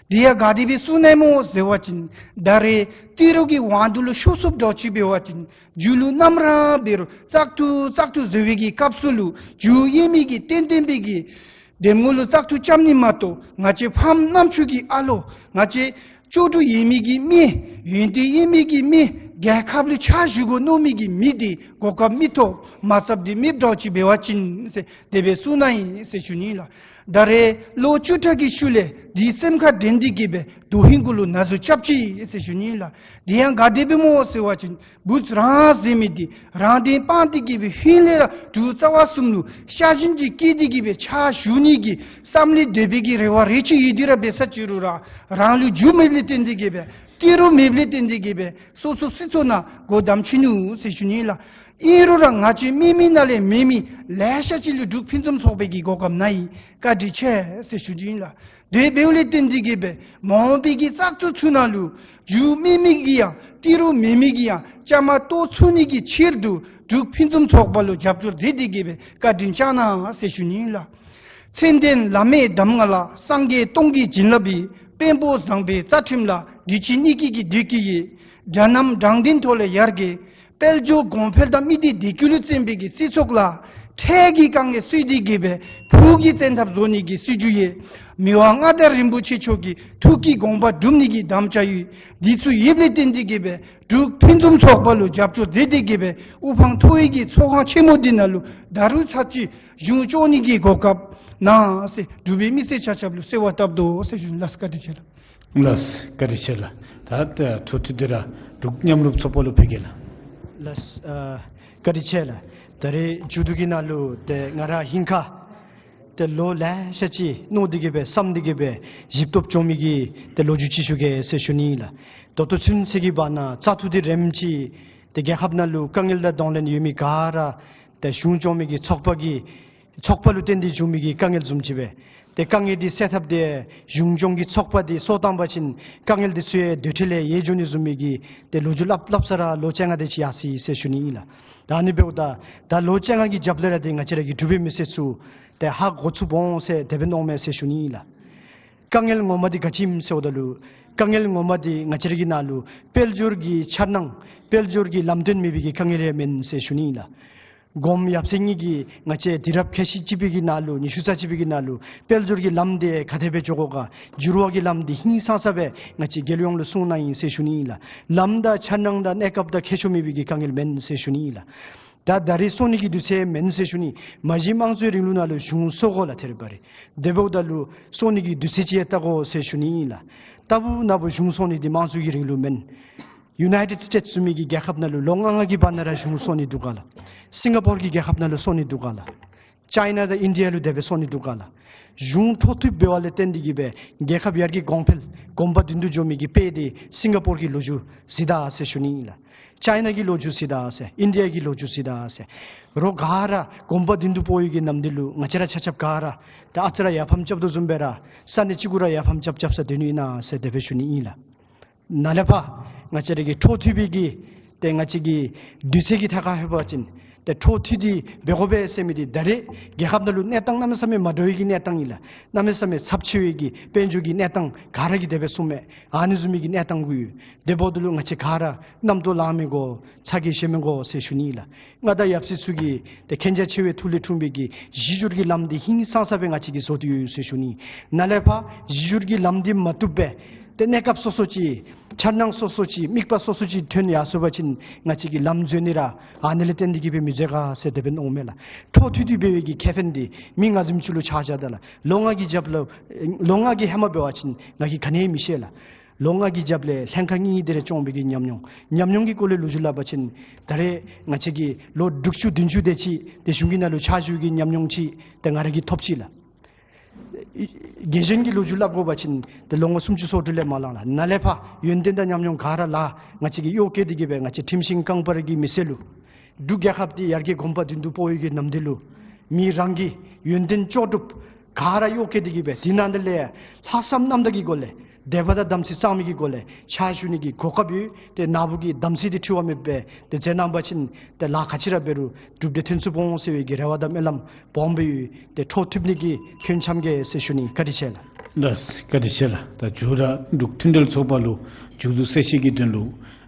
དེ་ཡང་ག་དེ་སྦེ་གསུངས་ནི་སྨོ་ཟེར་བ་ཅིན་ད་རེས་ཏི་རུ་གི་དབང་དུ་ལུ་ཤོར་སོཔ་འདྲཝ་ཅིག་འབད་བ་ཅིན་རྒྱུ་ལུ་ནམ་ར་འབད་རུང་བཙག་འཐུ་བཙག་འཐུ་ཟེར་བའི་གི་སྐབས་སུ་ལུ་རྒྱུ་ཡོད་མི་གིས་ཏན་ཏན་སྦེ་གིས་འདེམས་ངོ་ལུ་བཙག་འཐུ་རྐྱབ་ནི་མ་གཏོགས་ང་བཅས་ཕམ་རྣམ་ཅོ་གི་ཨ་ལོ་ང་བཅས་ ལྕོགས་གྲུབ་ཡོད་མི་གི་མི་ཡོན་ཏན་ཡོད་མི་གི་མི་རྒྱལ་ཁབ་ལུ་ཕྱག་ཞུ་དགོ་མནོ་མི་གི་མི་དེ་གོ་སྐབས་མི་ཐོབ་མ་ཚབ་དེ་མེདཔ་འདྲཝ་ཅིག་འབད་བ་ཅིན་ཟེར་དེ་སྦེ་གསུངས་ནུག་ཨིན་ཟེར་ཞུ་ནི་ལགས། ད་རེས་ལོ་བཅུ་ཕྲག་གི་ཤུལ་ལས་དེ་སེམས་ཁར་དྲན་ཏེ་གི་སྦེ་དོན་ཧིང་གུ་ལུ་ན་ཟུག་རྐྱབ་ཅི་ཟེར་ཞུ་ནི་ལགས། དེ་ཡང་ག་དེ་སྦེ་སྨོ་ཟེར་བ་ཅིན་བུཚ་རང་ཟེར་མི་དེ་རང་དོན་སྤང་སྟེ་གི་སྦེ་ཧིང་ལས་ར་འབྲུག་རྩ་བ་གསུམ་ལུ་ཤ་ཞེན་ཅིག་སྐྱེས་ཏེ་གི་སྦེ་ཕྱག་ཞུ་ནི་གི་བསམ་ལས་འདས་པའི་གི་རེ་བ་རེ་ཅིག་ཡོད་དེ་ར་འབད་ས་ཅིག་རུང་ར་རང་ལུ་རྒྱུ་མེདཔ་ལས་བརྟེན་ཏེ་གི་སྦེ་ཏི་རུ་མེདཔ་ལས་བརྟེན་ཏེ་གི་སྦེ་སོ་སོ་སྲིད་ཚོགས་ནང་སྒོ་བསྡམས་ཅི་ནུག་ཟེར་ཞུ་ནི་ལགས། ཨིན་རུང་ར་ང་བཅས་མི་མི་ནང་ལས་མི་མི་ལེ་ཤ་ཅིག་ལུ་འབྲུག་ཕུན་སུམ་ཚོགས་པའི་གི་གོ་སྐབས་ནུག་ཨིན། བཀའ་དྲིན་ཆེ་ཟེར་ཞུ་ནི་ལགས། དེ་འབདཝ་ལས་བརྟེན་ཏེ་གི་སྦེ་མ་འོངས་པའི་གི་བཙག་འཐུ་ཚུ་ནང་ལུ་རྒྱུ་མེད་མི་གིས་ཡང་ཏི་རུ་མེད་མི་གིས་ཡང་བཅའ་མར་གཏོགས་ཚུགས་ནི་གི་ཕྱིར་དུ་འབྲུག་ཕུན་སུམ་ཚོགས་པ་ལུ་རྒྱབ་སྐྱོར་མཛད་དེ་གི་སྦེ་བཀའ་དྲིན་བསྐྱང་གནང་ཟེར་ཞུ་ནི་ལགས། མཚན་ལྡན་བླ་མའི་གདམས་ངག་ལ། སངས་རྒྱས་སྟོང་གི་བྱིན་རླབས་ཀྱིས། དཔོན་པོ་བཟང་པོའི་རྩ་ཁྲིམས་ལ། འདི་ཕྱི་གཉིས་ཀྱི་གི་བདེ་སྐྱིད་ཡོད། དགྲ་རྣམས་དྲང་བདེན་ཐོག་ལས་ཡར་རྒྱས། དཔལ་འབྱོར་གོང་འཕེལ་དང་མི་སྡེ་བདེ་སྐྱིད་ལུ་བརྩོན་པའི་གི་སྲིད་ཚོགས་ལ་འཕྲལ་གྱི་དཀའ་ངལ་བཟོད་དེ་གི་སྦེ་ཕུགས་ཀྱི་བཙན་ཐབས་བཟོ་ནི་གི་སྲིད་བྱུས་ཡོད། མི་དབང་མངའ་བདག་རིན་པོ་ཆེ་མཆོག་གི་ཐུགས་ཀྱི་དགོངས་པ་སྒྲུབ་ནི་གི་དམ་བཅའ་ཡོད། འདི་ཚུ་ཡོདཔ་ལས་བརྟེན་ཏེ་གི་སྦེ་འབྲུག་ཕུན་སུམ་ཚོགས་པ་ལུ་རྒྱབ་སྐྱོར་མཛད་དེ་གི་སྦེ་དབུ་འཕང་མཐོ་བའི་གི་ཚོགས་ཁང་ཆེན་མོ་འདི་ནང་ལུ་ད་རུང་ཚར་གཅིག་གཞུང་སྐྱོང་ནི་གི་གོ་སྐབས་གནང་ཟེར་འབྲུག་པའི་མི་སེར་ཆ་ཁྱབ་ལུ་གསོལ་བ་བཏབ་དོ་ཟེར་ཞུ་ནི་ལགས། བཀའ་དྲིན་ཆེ་ལགས། ལགས་བཀའ་དྲིན་ཆེ་ལགས། ད་ད་འཕྲོ་མཐུད་དེ་ར་འབྲུག་མཉམ་རུབ་ཚོགས་པ་ལུ་ཕུལ་གེ་ལགས། ལགས་ཨ་བཀའ་དྲིན་ཆེ་ལགས། ད་རེས་མཇུག་བསྡུ་གི་ནང་ལུ་ཏེ་ང་ར་ཧིང་ཁ་ཏེ་ལོ་ལེ་ཤ་ཅིག་མནོ་སྟེ་གི་སྦེ་བསམ་སྟེ་གི་སྦེ་ཞིབ་ཏོག་ཏོ་བྱུང་མི་གི་ཏེ་ལོ་རྒྱུས་ཅིག་ཞུ་གེ་ཟེར་ཞུ་ནི་ལགས། ད་ལྟོ་ཚུན་ཚོད་ཀྱི་བར་ན་བཙག་འཐུ་འདི་རནམ་ཅིག་ཏེ་རྒྱལ་ཁབ་ནང་ལུ་དཀའ་ངལ་དང་གདོང་ལེན་ཡོད་མི་ག་ར་ཏེ་གཞུང་སྐྱོང་མི་གི་ཚོགས་པ་གི་ཚོགས་པ་ལུ་བརྟེན་ཏེ་བྱུང་མི་གི་དཀའ་ངལ་བཟུམ་ཅིག་སྦེ། ཏེ་དཀའ་ངལ་འདི་སེལ་ཐབས་འདི་གཞུང་སྐྱོང་གི་ཚོགས་པ་འདི་སོར་བཏང་པ་ཅིན་དཀའ་ངལ་འདི་ཚུ་ཡང་དེ་འཕྲོ་ལས་ཡལ་འགྱོ་ནི་བཟུམ་མའི་གི་ཏེ་ལོ་རྒྱུས་སླབ་སླབ་ས་ར་ལོ་བཅོ་ལྔ་དེ་ཅིག་ཡར་སོ་ཡི་ཟེར་ཞུ་ནི་ཨིན་ལགས། ད་ཨ་ནི་འབདཝ་ད་ད་ལོ་བཅོ་ལྔ་གི་རྒྱབ་ལས་ར་འདི་ང་བཅས་ར་གི་འབྲུག་པའི་མི་སེར་ཚུ་ཏེ་ཧ་གོ་ཚུགས་འོང་ཟེར་དེ་སྦེ་མནོཝ་མས་ཟེར་ཞུ་ནི་ཨིན་ལགས། དཀའ་ངལ་ངོ་མ་འདི་ག་ཅི་ཨིནམ་ཟེརཝ་ད་ལུ་དཀའ་ངལ་ངོ་མ་འདི་ང་བཅས་ར་གི་ནང་ལུ་དཔལ་འབྱོར་གྱི་འཆར་སྣང་དཔལ་འབྱོར་གྱི་ལམ་སྟོན་མེད་པའི་གི་དཀའ་ངལ་ཡང་མེན་ཟེར་ཞུ་ནི་ཨིན་ལགས། གོངམ་ཡབ་སྲས་གཉིས་ཀྱིས་ང་བཅས་དུས་རབས་ཁལ་གཅིག་གཅིག་པའི་གི་ནང་ལུ་ཉི་ཤུ་རྩ་གཅིག་པའི་གི་ནང་ལུ་དཔལ་འབྱོར་གྱི་ལམ་འདི་ག་དེ་སྦེ་འགྱོ་དགོ་ག་འགྱུར་བ་གི་ལམ་འདི་ཧིང་སངས་ས་སྦེ་ང་བཅས་རྒྱལ་ཡོངས་ལུ་གསུངས་གནང་ཡི་ཟེར་ཞུ་ནི་ཨིན་ལགས། ལམ་དང་འཆར་སྣང་དང་གནས་སྐབས་དང་ཁྱད་ཆོས་མེད་པའི་གི་དཀའ་ངལ་མེན་ཟེར་ཞུ་ནི་ཨིན་ལགས། ད་ད་རེས་སོང་ནི་གི་དུས་ཚོད་མེན་ཟེར་ཞུ་ནི། མ་གཞི་དམངས་གཙོའི་རིང་ལུགས་ནང་ལུ་གཞུང་སོར་དགོ་ལགས། ཐད་རི་བ་རི་དེ་འབདཝ་ད་ལུ་སོང་ནི་གི་དུས་ཚོད་ཅིག་ཡང་བལྟ་དགོ་ཟེར་ཞུ་ནི་ཨིན་ལགས། ལྟ་བུ་ན་བུ་གཞུང་སོང་ནི་འདི་དམངས་གཙོའི་གི་རིང་ལུགས་མེན། ཡུ་ནའི་ཊེཌ་སི་ཊེཊ་སི་བཟུམ་མའི་གི་རྒྱལ་ཁབ་ནང་ལུ་ལོ་ལྔ་ལྔ་གི་བར་ན་ར་གཞུང་སོང་ནི་འདུག་ག་ལགས། སིང་ག་པོར་གྱི་རྒྱལ་ཁབ་ནང་ལུ་སོང་ནི་འདུག་ག་ལགས། ཅའི་ན་དང་ཨིན་ཌི་ཡ་ལུ་དེ་སྦེ་སོང་ནི་འདུག་ག་ལགས། གཞུང་འཕྲོ་མཐུད་འབད་བ་ལས་བརྟེན་ཏེ་གི་སྦེ་རྒྱལ་ཁབ་ཡར་རྒྱས་གོང་འཕེལ་གོམ་པ་མདུན་དུ་འགྱོ་མི་གི་དཔེ་འདི་སིང་ག་པོར་གྱི་ལོ་རྒྱུས་གཟིགས་ད་ཟེར་ཞུ་ནི་ཨིན་ལགས། ཅའི་ན་གི་ལོ་རྒྱུས་གཟིགས་ད་ཟེར། ཨིན་ཌི་ཡ་གི་ལོ་རྒྱུས་གཟིགས་ད་ཟེར། རོགས་ག་ར་གོམ་པ་མདུན་དུ་སྤོ་ཡི་གི་ནམ་དུས་ལུ་ང་བཅས་ར་ཆ་ཁྱབ་ག་ར་ད་ཨ་ཙི་ར་ཡར་ཕམ་རྐྱབ་དོ་བཟུམ་སྦེ་ར་ས་གནས་གཅིག་གུ་ར་ཡར་ཕམ་རྐྱབ་རྐྱབ་ས་སྡོད་ནི་ཨིན་ན་ཟེར་དེ་སྦེ་ཞུ་ནི་ཨིན་ལགས། ནཱ་ལས་ཕར་ང་བཅས་ར་གི་འཕྲོ་མཐུད་པའི་གི་ཏེ་ང་བཅས་ཀྱི་དུས་ཚོད་ཀྱི་ཐད་ཁར་ལྷོད་པ་ཅིན་ཏེ་འཕྲོ་མཐུད་དེ་འབད་དགོ་པས་ཟེར་མི་འདི་ད་རེས་རྒྱལ་ཁབ་ནང་ལུ་གནས་སྟངས་གནམ་མེད་ས་མེད་མ་འདྲ་བའི་གི་གནས་སྟངས་ཨིན་ལགས། གནམ་མེད་ས་མེད་ཚབས་ཆེ་བའི་གི་དཔལ་འབྱོར་གྱི་གནས་སྟངས་ག་ར་གིས་དེ་སྦེ་གསུངམ་མས། ཨ་ནི་བཟུམ་མའི་གི་གནས་སྟངས་གུ་ཡོད། དེ་འབདཝ་ད་ལུ་ང་བཅས་ག་ར་རྣམ་རྟོག་ལང་མི་དགོ། ཚ་གྱང་བཞེས་མི་དགོ་ཟེར་ཞུ་ནི་ཨིན་ལགས། མངའ་བདག་ཡབ་སྲས་ཚུ་གི་ཏེ་མཁྱེན་རྒྱ་ཆེ་བའི་ཐུགས་ལས་འཁྲུངས་པའི་གི་གཞི་འགྱུར་གྱི་ལམ་འདི་ཧིང་སངས་ས་སྦེ་ང་བཅས་ཀྱིས་བཟོ་སྟེ་ཡོད་ཟེར་ཞུ་ནི། ནཱ་ལས་ཕར་གཞི་འགྱུར་གྱི་ལམ་འདི་མ་བཏུབ་པས། ཏེ་གནས་སྐབས་སོ་སོ་ཅིག་འཆར་སྣང་སོ་སོ་ཅིག་དམིགས་པ་སོ་སོ་ཅིག་ཐོན་ཡར་སོང་པ་ཅིན་ང་བཅས་ཀྱིས་ལམ་འཛོལ་ནི་ར་ཨ་ནི་ལས་བརྟེན་ཏེ་གི་སྦེ་མི་འཛོལ་ག་ཟེར་དེ་སྦེ་མནོཝ་མས་ལགས། འཕྲོ་མཐུད་དེ་འབད་བའི་གི་ཁེ་ཕན་འདི་མི་ང་བཟུམ་ཅིག་ལུ་ཆ་བཞག་ད་ལགས། ལོ་ལྔ་གི་རྒྱབ་ལུ་ལོ་ལྔ་གི་ཧེ་མ་འབད་བ་ཅིན་ང་གིས་ག་ནི་ཡང་མི་ཤེས་ལགས། ལོ་ལྔ་གི་རྒྱབ་ལས་ལྷན་ཁག་གཉིས་དེ་རེ་སྐྱོང་བའི་གི་ཉམས་མྱོང་ཉམས་མྱོང་གི་སྐོར་ལས་ལོ་རྒྱུས་སླབ་པ་ཅིན་ད་རེས་ང་བཅས་ཀྱིས་ལོ་དྲུག་ཅུ་བདུན་ཅུ་དེ་ཅིག་ཏེ་གཞུང་གི་ནང་ལུ་ཕྱག་ཞུ་གི་ཉམས་མྱོང་ཅིག་ཏེ་ང་ར་གིས་ཐོབ་ཅི་ལགས། རྒྱལ་གཞུང་གི་ལོ་རྒྱུས་སླབ་དགོ་པ་ཅིན་ཏེ་ལོ་ངོ་སུམ་ཅུ་སོ་དྲུག་ལས་མ་ལང་ལགས། ནཱ་ལས་ཕར་ཡོན་ཏན་དང་ཉམས་མྱོང་ག་ར་ལགས་ང་བཅས་ཀྱིས་གཡོག་བཀོལ་ཏེ་གི་སྦེ་ང་བཅས་ཁྲིམས་ཤིང་རྐང་པར་གྱི་མི་སེར་ལུ་འབྲུག་རྒྱལ་ཁབ་འདི་ཡར་རྒྱས་གོམ་པ་མདུན་དུ་སྤོ་བའི་གི་ནམ་དུས་ལུ་མི་རང་གི་ཡོན་ཏན་ལྕོགས་གྲུབ་ག་ར་གཡོག་བཀོལ་ཏེ་གི་སྦེ་དེ་ནང་དེ་ལས་ལྷག་བསམ་རྣམ་དག་གི་སྒོ་ལས་དད་པ་དང་དམ་ཚིག་གཙང་མའི་གི་སྒོ་ལས་ཕྱག་ཞུ་ནི་གི་གོ་སྐབས་ཡོད། ཏེ་ན་བུ་གི་དམ་ཚིག་འདི་འཁྲུལ་བ་མེདཔ་སྦེ་ཏེ་མཛད་གནང་པ་ཅིན་ཏེ་ལཱ་ག་ཅི་ར་འབད་རུང་གྲུབ་འབྲས་ཐོན་ཚུགས་འོང་ཟེར་བའི་གི་རེ་བ་དང་སྨོན་ལམ་སྦོམ་སྦེ་ཡོད། ཏེ་འཕྲོ་མཐུད་ནི་གི་འཁོན་འཆམ་གེ་ཟེར་ཞུ་ནི། བཀའ་དྲིན་ཆེ་ལགས། ལགས་བཀའ་དྲིན་ཆེ་ལགས། ད་མཇུག་ར་འབྲུག་མཐུན་འབྲེལ་ཚོགས་པ་ལུ་མཇུག་བསྡུ་གསལ་བཤད་ཀྱི་དོན་ལུ་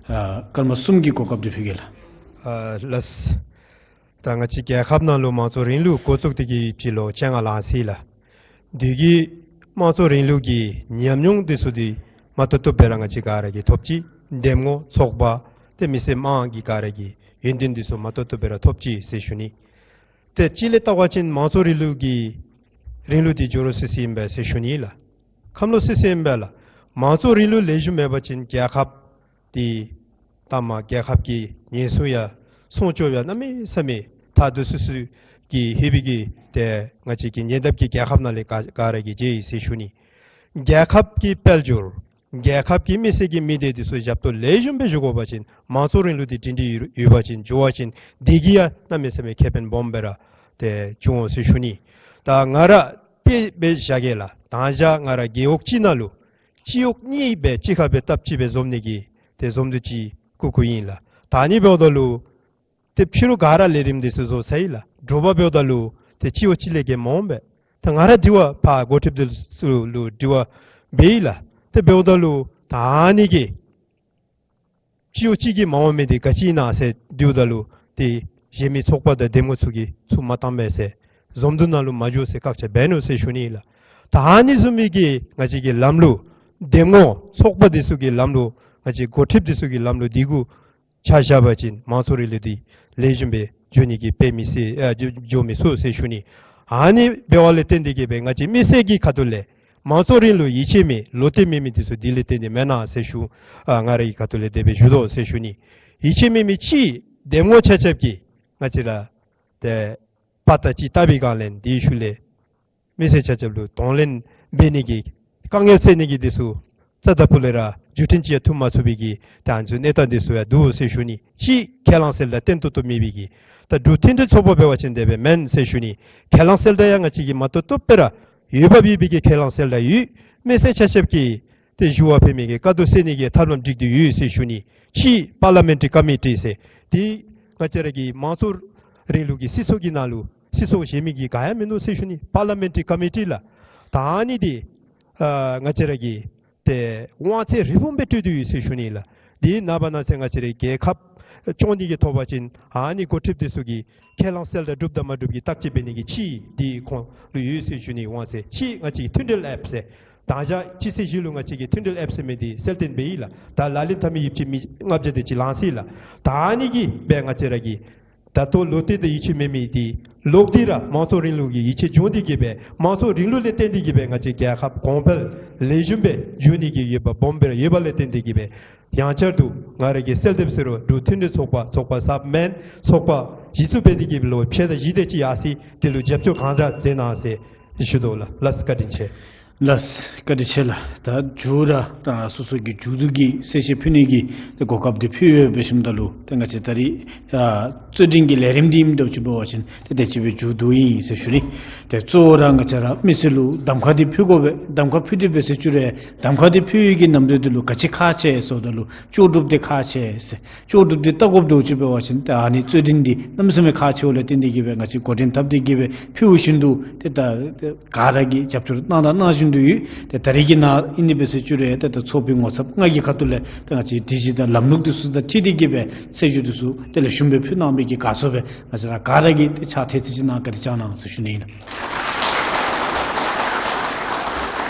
ཨ་སྐར་མ་གསུམ་གྱི་གོ་སྐབས་འདི་ཕུལ་གེ་ལགས། ཨ་ལགས། ད་ང་བཅས་རྒྱལ་ཁབ་ནང་ལུ་དམངས་གཙོ་རིང་ལུགས་འགོ་བཙུགས་ཏེ་གི་ཕྱི་ལོ་བཅོ་ལྔ་ལང་སོ་ཡི་ལགས། དུས་ཀྱི་དམངས་གཙོ་རིང་ལུགས་ཀྱི་ཉམས་མྱོང་འདི་ཚུ་འདི་ མ་ཏོག་ཏོ་སྦེ་ར་ང་བཅས་ག་ར་གིས་ཐོབ་ཅི། འདེམས་ངོ་ཚོགས་པ་ཏེ་མི་སེར་དམངས་ཀྱི་ག་ར་གི་ཡོན་ཏན་འདི་ཚུ་མ་ཏོག་ཏོ་སྦེ་ར་ཐོབ་ཅི་ཟེར་ཞུ་ནི། ཏེ་གཅིག་ལས་བལྟ་བ་ཅིན་མང་གཙོ་རིང་ལུགས་ཀྱི་རིང་ལུགས་འདི་འགྱོ་རོ་སི་སི་ཨིན་པས་ཟེར་ཞུ་ནི་ལགས། ཁམས་ལོག་སི་སི་ཨིན་པས་ལགས། མང་གཙོ་རིང་ལུགས་ལེགས་ཤོམ་མེད་པ་ཅིན་རྒྱལ་ཁབ་འདི་ད་མ་རྒྱལ་ཁབ་ཀྱི་ཉེན་སྲུང་ཡང་སྲུང་སྐྱོབ་ཡང་གནམ་མེད་ས་མེད་ད་དུས་སུ་སུ་གི་ཧེ་བི་གི་ཏེ་ང་བཅས་ཀྱི་ཉེ་འདབས་ཀྱི་རྒྱལ་ཁབ་ནང་ལས་ག་ག་ར་གིས་མཇལ་ཡི་ཟེར་ཞུ་ནི། རྒྱལ་ཁབ་ཀྱི་དཔལ་འབྱོར་རྒྱལ་ཁབ་ཀྱི་མི་སེར་གྱི་མི་སྡེ་འདི་ཚུ་ཞབས་ཏོག་ལེགས་ཤོམ་སྦེ་ཞུ་དགོ་པ་ཅིན་མང་གཙོ་རིང་ལུགས་འདི་སྒྲིང་སྒྲི་ཡོད་པ་ཅིན་འགྱོ་བ་ཅིན་འདི་གིས་ཡང་གནམ་མེད་ས་མེད་ཁེ་ཕན་སྦོམ་སྦེ་ར་ཏེ་འབྱུང་འོང་ཟེར་ཞུ་ནི། ད་ང་ར་དཔེ་སྦེ་བཞག་གེ་ལགས། ད་ང་ར་རྒེད་འོག་གཅིག་ནང་ལུ་སྤྱི་འོག་གཉིས་སྦེ་གཅིག་ཁར་སྦེ་སྟབས་གཅིག་སྦེ་འཛོམས་ནི་གི་ཏེ་འཛོམས་འདུ་ཅིག་བསྐོ་བསྐོཝ་ཨིན་ལགས། ད་ཨ་ནི་འབདཝ་ད་ལུ་ཏེ་ཕྱི་རུ་ག་ར་ལས་རིམ་འདི་ཚུ་བཟོ་ཚར་ཡི་ལགས། དྲོ་པ་འབདཝ་ད་ལུ་ཏེ་སྤྱི་འོག་གཅིག་ལས་བརྒལ་མ་འོང་པས། ད་ང་ར་དྲི་བ་ཕར་འགོ་ཁྲིདཔ་འདི་ཚུ་ལུ་དྲི་བ་འབད་ཡི་ལགས། ཏེ་འབདཝ་ད་ལུ་ད་ཨ་ནི་གི་སྤྱི་འོག་གཅིག་གིས་མ་འོང་མི་འདི་ག་ཅི་ཨིན་ན་ཟེར་དྲིཝ་ད་ལུ་ཏེ་གཞན་མི་ཚོགས་པ་དང་འདེམས་ངོ་ཚུ་གིས་ཚུར་མ་བཏངམ་མས་ཟེར། འཛོམས་འདུ་ནང་ལུ་མ་འགྱོ་ཟེར་བཀག་ཆ་འབད་ནུག་ཟེར་ཞུ་ནི་ལགས། ད་ཨ་ནི་བཟུམ་མའི་གི་ང་བཅས་ཀྱི་ལམ་ལུགས་འདེམས་ངོ་ཚོགས་པ་འདི་ཚུ་གི་ལམ་ལུགས་ང་བཅས་འགོ་ཁྲིདཔ་འདི་ཚུ་གི་ལམ་ལུགས་འདི་གུ་ཆ་བཞག་པ་ཅིན་མང་གཙོ་རིང་ལུགས་འདི་ལེགས་ཤོམ་སྦེ་འགྱོ་ནི་གི་དཔེ་མི་སྲིད་ཨ་འགྱོ་འགྱོ་མི་ཚུགས་ཟེར་ཞུ་ནི། ཨ་ནི་འབདཝ་ལས་བརྟེན་ཏེ་གིས་སྦེ་ང་བཅས་མི་སེར་གྱི་ཁ་ཐུག་ལས་མང་གཙོ་རིང་ལུགས་ཡིད་ཆེས་མེད་བློ་གཏད་མེད་མི་འདི་ཚུ་འདི་ལས་བརྟེན་ཏེ་མེན་ན་ཟེར་ཞུ། ཨ་ང་རའི་ཁ་ཐུག་ལས་དེ་སྦེ་ཞུ་དོ་ཟེར་ཞུ་ནི། ཡིད་ཆེས་མེད་མི་ཅིག་འདེམས་ངོ་ཆ་ཁྱབ་ཀྱིས་ང་བཅས་ར་ཏེ་པར་དང་ཅིག་བཏབ་པའི་སྒང་ལས་འདི་ཤུལ་ལས་མི་སེར་ཆ་ཁྱབ་ལུ་གདོང་ལེན་འབད་ནི་གི་དཀའ་ངལ་སེལ་ནི་གི་འདི་ཚུ་རྩ་དང་ཕུ་ལས་ར་བརྒྱུད་འཕྲིན་ཅིག་ཡང་ཐུབ་མ་ཚུགས་པའི་གི་ད་ཨ་ནི་ཚུ་གནས་སྟངས་འདི་ཚུ་ཡང་འདུག་ཟེར་ཞུ་ནི། ཅིག་ཁས་བླངས་གསལ་བསྒྲགས་བརྟན་ཏོག་ཏོ་མེད་པའི་གི་ད་འབྲུག་མཐུན་སྒྲིལ་ཚོགས་པ་འབད་བ་ཅིན་དེ་སྦེ་མེན་ཟེར་ཞུ་ནི། ཁས་བླངས་གསལ་བསྒྲགས་ཡང་ང་བཅས་ཀྱིས་མ་ཏོག་ཏོ་སྦེ་ར་ཡོདཔ་ཡོད་པའི་གི་ཁས་བླངས་གསལ་བསྒྲགས་ཡོད། མི་སེར་ཆ་ཁྱབ་ཀྱིས་ཏེ་ཞུ་བ་ཕུལ་མི་གི་དཀའ་སྡུག་སེལ་ནི་གི་ཐབས་ལམ་སྒྲིག་སྟེ་ཡོད་ཟེར་ཞུ་ནི། ཅིག་པར་ལ་མེན་ཊི་རི་ཀོ་མི་ཊི་ཟེར་འདི་ང་བཅས་ར་གི་མང་གཙོ་རིང་ལུགས་ཀྱི་སྲིད་ཚོགས་ཀྱི་ནང་ལུ་སྲིད་ཚོགས་གཞན་མི་གི་ག་ཡང་མིན་འདུག་ཟེར་ཞུ་ནི། པར་ལ་མེན་ཊི་རི་ཀོ་མི་ཊི་ལགས། ད་ཨ་ནི་འདི་ཨ་ང་བཅས་ར་གི་ཏེ་དབང་ཚད་རི་བོང་སྦེ་སྤྲོད་དེ་ཡོད་ཟེར་ཞུ་ནི་ལགས། འདི་ནངས་པ་གནངས་ཚེ་ང་བཅས་རའི་རྒྱལ་ཁབ་སྐྱོང་ནི་གི་ཐོག་པ་ཅིན་ཨ་ནི་འགོ་ཁྲིདཔ་འདི་ཚུ་གིས་ཁས་བླངས་གསལ་བསྒྲགས་གྲུབ་དང་མ་གྲུབ་ཀྱི་བརྟག་དཔྱད་འབད་ནི་གི་ཅིག་འདི་ཁོང་ལུ་ཡོད་ཟེར་ཞུ་ནི། དབང་ཚད་ཅིག་ང་བཅས་ཀྱི་མཐུན་སྒྲིལ་ཨེཔ་ཟེར་ད་ང་བཅས་ཅིག་སྤྱི་ཟླ་བཞི་ལུ་ང་བཅས་ཀྱི་མཐུན་སྒྲིལ་ཨེཔ་ཟེར་མི་འདི་གསལ་སྟོན་འབད་ཡི་ལགས། ད་ལག་ལེན་འཐབ་མི་ཡོདཔ་ཅིག་མི་ལྔ་བརྒྱ་དེ་ཅིག་ལང་སོ་ཡི་ལགས། ད་ཨ་ནི་གིས་སྦེ་ང་བཅས་ར་གི་ད་ལྟོ་བློ་གཏད་དང་ཡིད་ཆེས་མེད་མི་འདི་ལོག་སྟེ་ར་མང་གཙོ་རིང་ལུགས་ཀྱི་ཡིད་ཆེས་བྱུང་སྟེ་གིས་སྦེ་མང་གཙོ་རིང་ལུགས་ལས་བརྟེན་ཏེ་གིས་སྦེ་ང་བཅས་རྒྱལ་ཁབ་གོང་འཕེལ་ལེགས་ཤོམ་སྦེ་འགྱོ་ནི་གི་ཡོདཔ་སྦོམ་སྦེ་ར་ཡོདཔ་ལས་བརྟེན་ཏེ་གིས་སྦེ་ཡང་བསྐྱར་དུ་ང་ར་གིས་གསལ་འདེབས་ཟེར་རུང་འབྲུག་མཐུན་སྒྲིལ་ཚོགས་པ་ཚོགས་པ་གསརཔ་མེན་ཚོགས་པ་གཞི་བཙུགས་འབད་དེ་གིས་སྦེ་ལོ་ཕྱེད་དང་བཞི་དེ་ཅིག་ཡར་སོ་ཡི། དེ་ལུ་རྒྱབ་སྐྱོར་གང་དྲག་མཛད་གནང་ཟེར་ཞུ་དོ་ལགས། ལགས་བཀའ་དྲིན་ཆེ། ལགས་བཀའ་དྲིན་ཆེ་ལགས། ད་མཇུག་ར་ད་སོ་སོ་གི་མཇུག་བསྡུ་གི་གསལ་བཤད་ཕུལ་ནི་གི་ཏེ་གོ་སྐབས་འདི་ཕུལ་ཡོདཔ་སྦེ་ཞུཝ་ད་ལུ་ཏེ་ང་བཅས་ད་རིས་ཨ་རྩོད་འགྲན་གྱི་ལས་རིམ་འདི་ཨིནམ་འདྲཝ་ཅིག་འབད་བ་ཅིན་ཏེ་དེ་ཅིག་སྦེ་མཇུག་བསྡུཝ་ཨིན་ཟེར་ཞུ་ནི། ཏེ་གཙོ་བོ་ར་ང་བཅས་ར་མི་སེར་ལུ་གདམ་ཁ་འདི་ཕུལ་དགོ་པས། གདམ་ཁ་ཕུལ་ཏེ་འབད་ཟེར་ཞུ་རུང་གདམ་ཁ་འདི་ཕུལ་བའི་གི་ནམ་དུས་འདི་ལུ་ག་ཅི་ཁག་ཆེ་ཟེརཝ་ད་ལུ་ལྕོགས་གྲུབ་འདི་ཁག་ཆེ་ཟེར། ལྕོགས་གྲུབ་འདི་བལྟ་དགོཔ་འདྲཝ་ཅིག་འབད་བ་ཅིན་ཏེ་ཨ་ནི་རྩོད་འགྲན་འདི་གནམ་མེད་ས་མེད་ཁག་ཆེཝ་ལས་བརྟེན་ཏེ་གིས་སྦེ་ང་བཅས་འགོ་འདྲེན་འཐབ་སྟེ་གིས་སྦེ་ཕུལ་བཞིན་དུ་ཏེ་ད་ག་ར་གིས་རྒྱབ་སྐྱོར་གནང་དང་གནང་བཞིན་དུ་ཡོད། ཏེ་ད་རིས་ཀྱི་ནང་ཨིན་ཏེ་འབད་ཟེར་ཞུ་རུང་ཏེ་ད་ཚོགས་པའི་ངོ་ཚབ་ལྔ་གི་ཁ་ཐུག་ལས་ཏེ་ང་བཅས་སྒྲིག་གཞི་དང་ལམ་ལུགས་འདི་ཚུ་དང་འཁྲིལ་ཏེ་གིས་སྦེ་གསལ་བརྗོད་འདི་ཚུ་ཏེ་ལེགས་ཤོམ་སྦེ་ཕུལ་གནང་མི་གི་དགའ་ཚོར་སྦེ་ང་བཅས་ར་ག་ར་གིས་ཏེ་ཕྱག་ཐལ་ཏེ་ཅིག་གནང་བཀའ་དྲིན་བསྐྱང་གནང་ཟེར་ཞུ་ནི་ཨིན།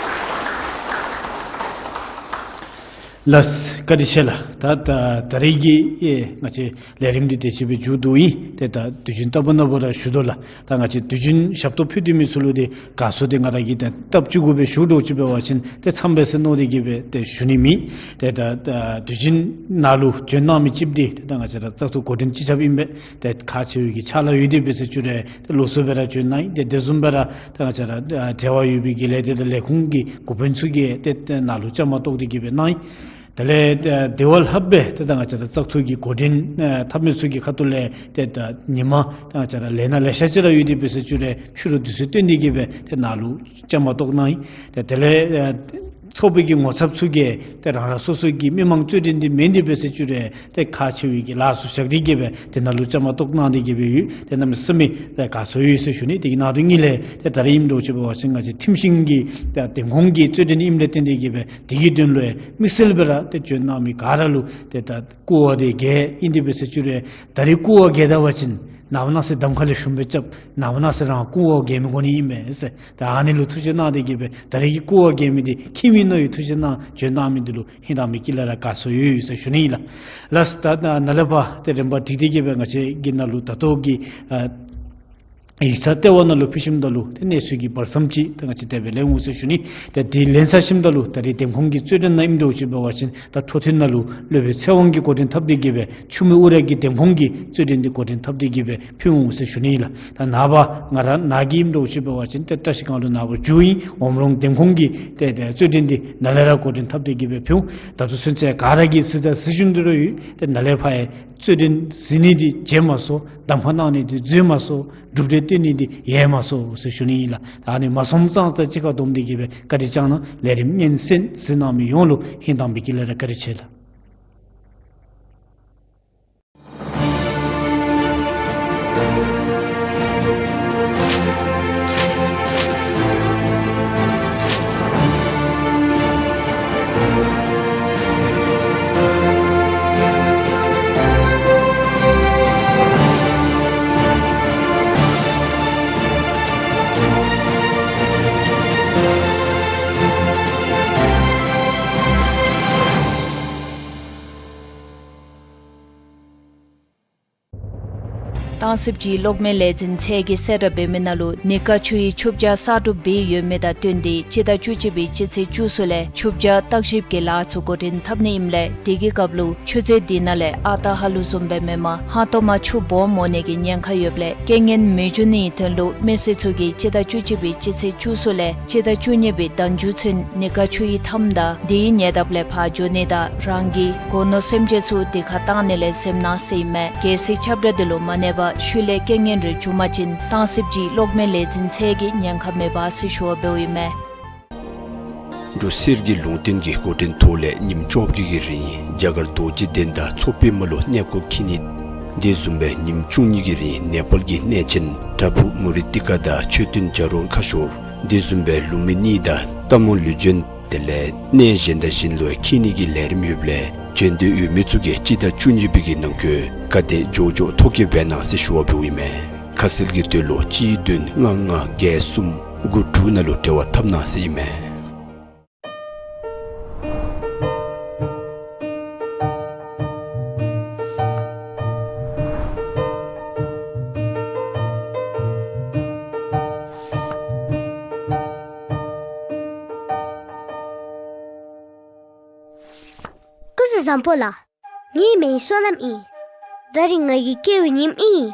ལགས་བཀའ་དྲིན་ཆེ་ལགས། ད་ད་ད་རིས་ཀྱི་ཨེ་ང་བཅས་ལས་རིམ་འདི་དེ་ཅིག་སྦེ་མཇུག་བསྡུཝ་ཨིན། ཏེ་ད་དུས་རྒྱུན་ལྟ་བུ་ནང་འབད་ར་ཞུ་དོ་ལགས། ད་ང་བཅས་དུས་རྒྱུན་ཞབས་ཏོག་ཕུལ་ཏེ་མི་ཚུ་ལུ་ཏེ་དགའ་ཚོར་འདི་ང་ར་གིས་ཏེ་སྟབས་བཅུ་དགུ་སྦེ་ཞུ་འདྲཝ་ཅིག་འབད་བ་ཅིན་ཏེ་འཚམས་པས་ཟེར་མནོ་སྟེ་གིས་སྦེ་ཏེ་ཞུ་ནི་མེད། ཏེ་ད་ད་དུས་རྒྱུན་ནང་ལུ་བྱོན་གནང་མི་གཅིགཔོ་འདི་ཏེ་ད་ང་བཅས་ར་བཙག་འཐུ་འགོ་འདྲེན་སྤྱི་ཁྱབ་ཨིན་པས། ཏེ་ཁག་ཆེ་བའི་གི་ཕྱག་ལཱ་ཡོད་དེ་འབད་ཟེར་ཞུ་རུང་ཏེ་ལོགས་སུ་སྦེ་ར་བྱོན་གནང་ཡི། ཏེ་དེ་བཟུམ་སྦེ་ར་ཏེ་ང་བཅས་ར་ཨ་འབྲེལ་བ་ཡོད་པའི་གི་ལས་སྡེ་དང་ལས་ཁུངས་ཀྱི་འགོ་དཔོན་ཚུ་གིས་ཏེ་ཏེ་ནཱ་ལུ་བཅའ་མར་གཏོགས་ཏེ་གིས་སྦེ་གནང་ཡི། དེ་ལས་ཨ་དེ་བ་ལྷགཔ་སྦེ་ཏེ་ད་ང་བཅས་ར་བཙག་འཐུ་གི་འགོ་འདྲེན་ཨ་འཐབ་མི་ཚུ་གི་ཁ་ཐུག་ལས་ཏེ་ད་ཉིན་མ་ཏེ་ང་བཅས་ར་ལས་སྣ་ལེ་ཤ་ཅིག་ར་ཡོད་དེ་འབད་ཟེར་ཞུ་རུང་ཕྱི་རུ་དུས་ཚོད་བཏོན་ཏེ་གིས་སྦེ་ཏེ་ནཱ་ལུ་བཅའ་མར་གཏོགས་གནང་ཡི། ཏེ་དེ་ལས་ཨ་ཚོགས་པའི་གི་ངོ་ཚབ་ཚུ་གིས་ཏེ་རང་རང་སོ་སོ་གི་མི་མང་རྩོད་འགྲན་འདི་མེན་དེ་འབད་ཟེར་ཞུ་རུང་ཏེ་ཁག་ཆེ་བའི་གི་ལཱ་ཚུ་བཞག་སྟེ་གིས་སྦེ་ཏེ་ནཱ་ལུ་བཅའ་མར་གཏོགས་གནང་སྟེ་གིས་སྦེ་ཡོད། ཏེ་གནམ་མེད་ས་མེད་ཏེ་དགའ་ཚོར་ཡོད་ཟེར་ཞུ་ནི། དེ་གི་ནང་དོན་གཉིས་ལས་ཏེ་ད་རིས་ཨིནམ་འདྲཝ་ཅིག་འབད་བ་ཅིན་ང་བཅས་ཁྲིམས་ཤིང་གི་ཏེ་དེ་ཁོང་གི་རྩོད་འགྲན་ཨིནམ་ལས་བརྟེན་ཏེ་གིས་སྦེ་དེ་གི་དོན་ལུ་ཡང་དམིགས་བསལ་སྦེ་ར་ཏེ་བྱོན་གནང་མི་ག་ར་ལུ་ཏེ་ད་སྐུ་དབང་འདི་རྒྱས་ཨིན་དེ་འབད་ཟེར་ཞུ་རུང་ད་རིས་སྐུ་དབང་རྒྱས་ད་བ་ཅིན་ ནངས་པ་གནངས་ཚེ་གདམ་ཁ་ལེགས་ཤོམ་སྦེ་རྐྱབ། ནངས་པ་གནངས་ཚེ་རང་སྐུ་འོ་བརྒྱལ་མི་དགོ་ནི་ཨིན་པས་ཟེར། ད་ཨ་ནི་ལུ་ཐུགས་རྗེ་གནང་སྟེ་གི་སྦེ་ད་རེས་ཀྱི་སྐུ་འོ་བརྒྱལ་མི་འདི་ཁྱིམ་མི་ནང་ཡང་ཐུགས་རྗེ་གནང་བྱོན་གནང་མི་འདི་ལུ་ཧིང་དང་མི་དཀྱིལ་ལས་ར་དགའ་བསུ་ཡོད་ཟེར་ཞུ་ནི་ཨིན་ལགས། ལགས་ད་ནཱ་ལས་ཕར་ཏེ་རིམ་པ་སྒྲིག་སྟེ་གི་སྦེ་ང་བཅས་ཀྱི་ནང་ལུ་ད་ལྟོ་གི་ཨ་ཡིག་ཚང་ལྟེ་བ་ནང་ལུ་ཕུལ་ཞིནམ་ད་ལུ་ཏེ་གནས་ཚུལ་གྱི་བར་མཚམས་ཅིག་ད་ང་བཅས་དེ་སྦེ་ལེན་འོང་ཟེར་ཞུ་ནི། ཏེ་དེ་ལེན་ཚར་ཞིནམ་ད་ལུ་ད་རེས་འདེམས་ཁོངས་ཀྱི་རྩོད་འགྲན་ནང་ཨིནམ་འདྲཝ་ཅིག་འབད་བ་ཅིན་ད་འཕྲོ་མཐུད་ནང་ལུ་སློབ་དཔོན་ཚེ་དབང་གིས་འགོ་འདྲེན་འཐབ་སྟེ་གི་སྦེ་ཆུ་མིག་ཨུ་ར་གི་འདེམས་ཁོངས་ཀྱི་རྩོད་འགྲན་འདི་འགོ་འདྲེན་འཐབ་སྟེ་གི་སྦེ་ཕུལ་འོང་ཟེར་ཞུ་ནི་ཨིན་ལགས། ད་ནངས་པ་ང་ར་ནཱ་གི་ཨིནམ་འདྲཝ་ཅིག་འབད་བ་ཅིན་ཏེ་བཀྲ་ཤིས་སྒང་ལུ་ནངས་པ་མཇུག་ཨིན། འོམ་རོང་འདེམས་ཁོངས་ཀྱི་ཏེ་ཏེ་རྩོད་འགྲན་འདི་ནཱ་ལས་ར་འགོ་འདྲེན་འཐབ་སྟེ་གི་སྦེ་ཕུལ་འོང་། ད་ལྟོ་ཚུན་ཚོད་ག་ར་གིས་གཟིགས་དང་གཟིགས་བཞིན་དུ་ར་ཡོད། ཏེ་ནཱ་ལས་ཕར་ཡང་རྩོད་འགྲན་གཟིགས་ནི་འདི་བརྗེད་མ་སོང་། གདམ་ཁ་གནང་ནི་འདི་འཛོལ་མ་སོང་། གྲུབ་འབྲས་སྟོན་ནི་འདི་ཡལ་མ་སོང་ཟེར་ཞུ་ནི་ཨིན་ལགས། ད་ཨ་ནི་མ་སོངམ་ཙང་ཙང་གཅིག་ཁར་བསྡོམས་ཏེ་གི་སྦེ་བཀའ་དྲིན་བསྐྱང་གནང་། ལས་རིམ་སྙན་གསན་གཟིགས་གནང་མི་ཡོངས་ལུ་ཧིང་དང་མི་དཀྱིལ་ལས་ར་བཀའ་དྲིན་ཆེ་ལགས། སྟང་སིབ་ཀྱི་གློག་མེ་ལས་འཛིན་ཚད་ཀྱིས་གསལ་བསྒྲགས་འབད་མི་ནང་ལུ་གཉིས་ཀ་ཆུ་ཡི་ཆུ་བྱ་གསར་སྒྲུབ་འབད་ཡོད་མི་དང་བསྟུན་ཏེ་སྤྱི་ཟླ་བཅུ་གཅིག་པའི་སྤྱི་ཚེས་བཅུ་གསུམ་ལས་ཆུ་བྱ་བརྟག་ཞིབ་ཀྱི་ལཱ་ཚུ་འགོ་འདྲེན་འཐབ་ནི་ཨིནམ་ལས་དེ་གི་སྐབས་ལུ་ཆུ་མཛོད་དེ་ནང་ལས་ཨ་རྟག་ཧ་ལུགས་བཟུམ་སྦེ་མེན་པར་ཧང་སྟོང་མ་ཆུ་སྦོམ་འོང་ནི་གི་ཉེན་ཁ་ཡོདཔ་ལས་རྐྱེན་ངན་མི་འབྱུང་ནིའི་དོན་ལུ་མི་སེར་ཚུ་གིས་སྤྱི་ཟླ་བཅུ་གཅིག་པའི་སྤྱི་ཚེས་བཅུ་གསུམ་ལས་སྤྱི་ཟླ་བཅུ་གཉིས་པའི་ཟླ་མཇུག་ཚུན་གཉིས་ཀ་ཆུ་ཡི་མཐའམ་དང་དེའི་ཉེ་འདབས་ལས་ཕར་འགྱོ་ནི་དང་རང་གི་སྒོ་ནོར་སེམས་ཅན་ཚུ་དེ་ཁར་བཏང་ནི་ལས་སེམས་གནང་ཟེར་ཨིན་མས། གལ་སྲིད་ཁྱབ་བསྒྲགས་འདི་ལུ་མ་གནས་པར་ཤུལ་ལས་རྐྱེན་ངན་རེ་བྱུང་པ་ཅིན་སྟང་སིབ་ཀྱི་གློག་མེ་ལས་འཛིན་ཚད་ཀྱིས་ཉེན་ཁ་མེད་པ་ཟེར་ཞུ་བ་འབདཝ་ཨིན་མས། འབྲུག་གསེར་གྱི་ལུང་བསྟན་གྱི་འགོ་འདྲེན་ཐོག་ལས་ཉིནམ་བཅོ་བརྒྱད་ཀྱི་རིང་རྒྱ་གར་རྡོ་རྗེ་གདན་དང་མཚོ་པདྨ་ལུ་གནས་སྐོར་འཁྱིད་ནི། དེ་བཟུམ་སྦེ་ཉིནམ་བཅུ་གཉིས་ཀྱི་རིང་ནེ་པཱལ་གྱི་གནས་ཆེན་པྲ་བྷུ་མུ་རི་ཏི་ཀ་དང་མཆོད་རྟེན་བྱ་རོག་ཁ་ཤོར། དེ་བཟུམ་སྦེ་ལུམ་བི་ནི་དང་སྟག་མོ་ལུས་སྦྱིན་དེ་ལས་གནས་གཞན་དང་གཞན་ལུ་འཁྱིད་ནི་གི་ལས་རིམ་ཡོདཔ་ལས་བྱོན་འདོད་ཡོད་མི་ཚུ་གིས་སྤྱི་ཟླ་བཅུ་གཉིས་པའི་གི་ནང་འཁོད་ག་དེ་མགྱོགས་མགྱོགས་ཐོ་བཀོད་འབད་གནང་ཟེར་ཞུ་བ་འབདཝ་ཨིན་མས། ཁ་གསལ་གྱི་དོན་ལུ་གཅིག་བདུན་ལྔ་ལྔ་བརྒྱད་གསུམ་དགུ་དྲུག་ནང་ལུ་འབྲེལ་བ་འཐབ་གནང་ཟེར་ཨིན་མས། སྐུ་གཟུགས་བཟང་པོ་ལགས། ངེའི་མིང་བསོད་ནམས་ཨིན། ད་རིས་ང་གི་སྐྱེ་བའི་ཉིནམ་ཨིན།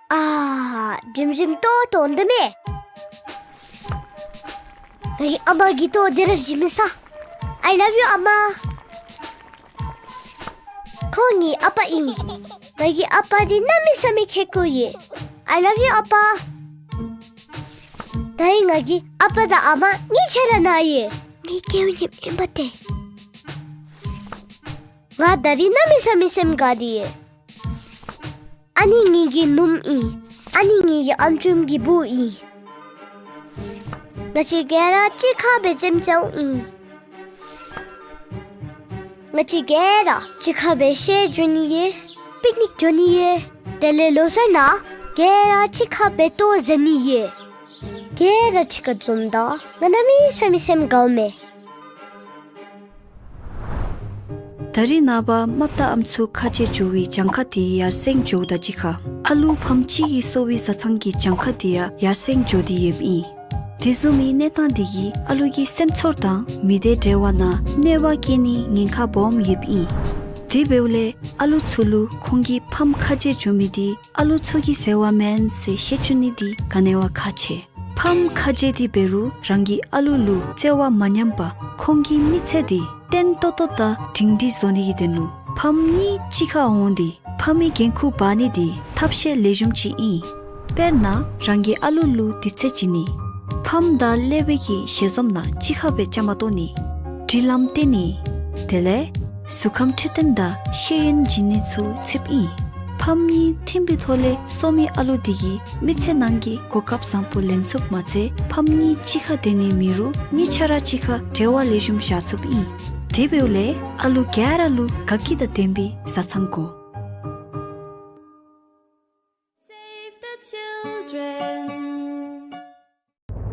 ཨ་ཧ། འགྲིམ་འགྲིམ་ཏོག་ཏོ་འདི་མས། ངེའི་ཨ་མ་གིས་ཏོག་འདི་ར་བཞེས་མི་ས། I love you ཨ་མ། ཁོང་ངེའི་ཨ་པ་ཨིན། ང་གི་ཨ་པ་འདི་གནམ་མེད་ས་མེད་ཁེ་ཀོ་ཡོད། I love you ཨ་པ། ད་རིས་ང་གི་ཨ་པ་དང་ཨ་མ་གཉིས་ཆ་ར་ན་ཡོད། ངེའི་སྐྱེ་བའི་ཉིནམ་ཨིན་པ་ཏེ། ང་ད་རིས་གནམ་མེད་ས་མེད་སེམས་དགའ་སྟེ་ཡོད། ཨ་ནི་ངེ་གི་ནུམོ་ཨིན། ཨ་ནི་ངེ་གི་ཨམ་ཅུང་གི་བུ་ཨིན། ང་བཅས་ག་ར་གཅིག་ཁར་སྦེ་འཛོམས་འཛོམསཔ་ཨིན། ང་བཅས་ག་ར་གཅིག་ཁར་སྦེ་བཤལ་འགྱོ་ནི་ཡོད། པིག་ནིག་འགྱོ་ནི་ཡོད། དེ་ལས་ལོ་གསར་ནང་ག་ར་གཅིག་ཁར་སྦེ་ལྟོ་བཟའ་ནི་ཡོད། ག་ར་གཅིག་ཁར་འཛོམས་ད་ང་གནམ་མེད་ས་མེད་སེམས་དགའཝ་མས། ད་རིས་ནངས་པ་རྨགཔ་དང་ཨམ་སྲུ་ཁ་རྗེ་འགྱོ་བའི་གྱངས་ཁ་དེ་ཡར་སེང་འགྱོཝ་དང་གཅིག་ཁར་ཨ་ལུ་ཕམ་གཅིག་གི་གསོ་བའི་བཟའ་ཚང་གི་གྱངས་ཁ་དེ་ཡང་ཡར་སེང་འགྱོ་སྟེ་ཡོདཔ་ཨིན། དེ་བཟུམ་མའི་གནས་སྟངས་དེ་གིས་ཨ་ལུ་གི་སེམས་ཚོར་དང་མི་སྡེ་འབྲེལ་བ་ནང་གནོད་པ་བཀལ་ནིའི་ཉེན་ཁ་སྦོམ་ཡོདཔ་ཨིན། དེ་འབདཝ་ལས་ཨ་ལུ་ཚུ་ལུ་ཁོང་གི་ཕམ་ཁ་རྗེ་འགྱོ་མི་དེ་ཨ་ལུ་ཚུ་གི་ཟེར་བ་མེན་ཟེར་ཤེས་བཅུག་ནི་དེ་ག་ནི་བ་ཁག་ཆེ། ཕམ་ཁ་རྗེ་དེ་འབད་རུང་རང་གི་ཨ་ལུ་ལུ་བརྩེ་བ་མ་ཉམས་པར་ཁོང་གི་མི་ཚེ་དེ་བརྟན་ཏོག་ཏོ་དང་སྒྲིང་སྒྲིང་བཟོ་ནི་གི་དོན་ལུ་ཕམ་གཉིས་གཅིག་ཁར་འོང་སྟེ་ཕམ་གྱི་འགན་ཁུར་འབག་ནི་དེ་ཐབས་ཤེས་ལེགས་ཤོམ་ཅིག་ཨིན། དཔེར་ན་རང་གི་ཨ་ལུ་ལུ་དུས་ཚོད་བྱིན་ནི། ཕམ་དང་ཀླད་པའི་གི་ཞལ་འཛོམས་ནང་གཅིག་ཁར་སྦེ་བཅའ་མར་གཏོགས་ནི། སྒྲིག་ལམ་བསྟན་ནི། དེ་ལས་གཟུགས་ཁམས་འཕྲོད་བསྟེན་དང་ཤེས་ཡོན་བྱིན་ནི་ཚུ་ཚུདཔ་ཨིན། ཕམ་གཉིས་ཐིམ་པའི་ཐོག་ལས་གསོ་མི་ཨ་ལུ་དེ་གིས་མི་ཚེ་ནང་གི་གོ་སྐབས་བཟང་པོ་ལེན་ཚུགསཔ་མ་ཚད་ཕམ་གཉིས་གཅིག་ཁར་སྡོད་ནི་མེད་རུང་གཉིས་ཆ་ར་གཅིག་ཁར་འབྲེལ་བ་ལེགས་ཤོམ་བཞག་ཚུགསཔ་ཨིན། དེ་འབདཝ་ལས་ཨ་ལུ་ག་ར་ལུ་དགའ་སྐྱིད་དང་ལྡན་པའི་བཟའ་ཚང་དགོ། Save the Children.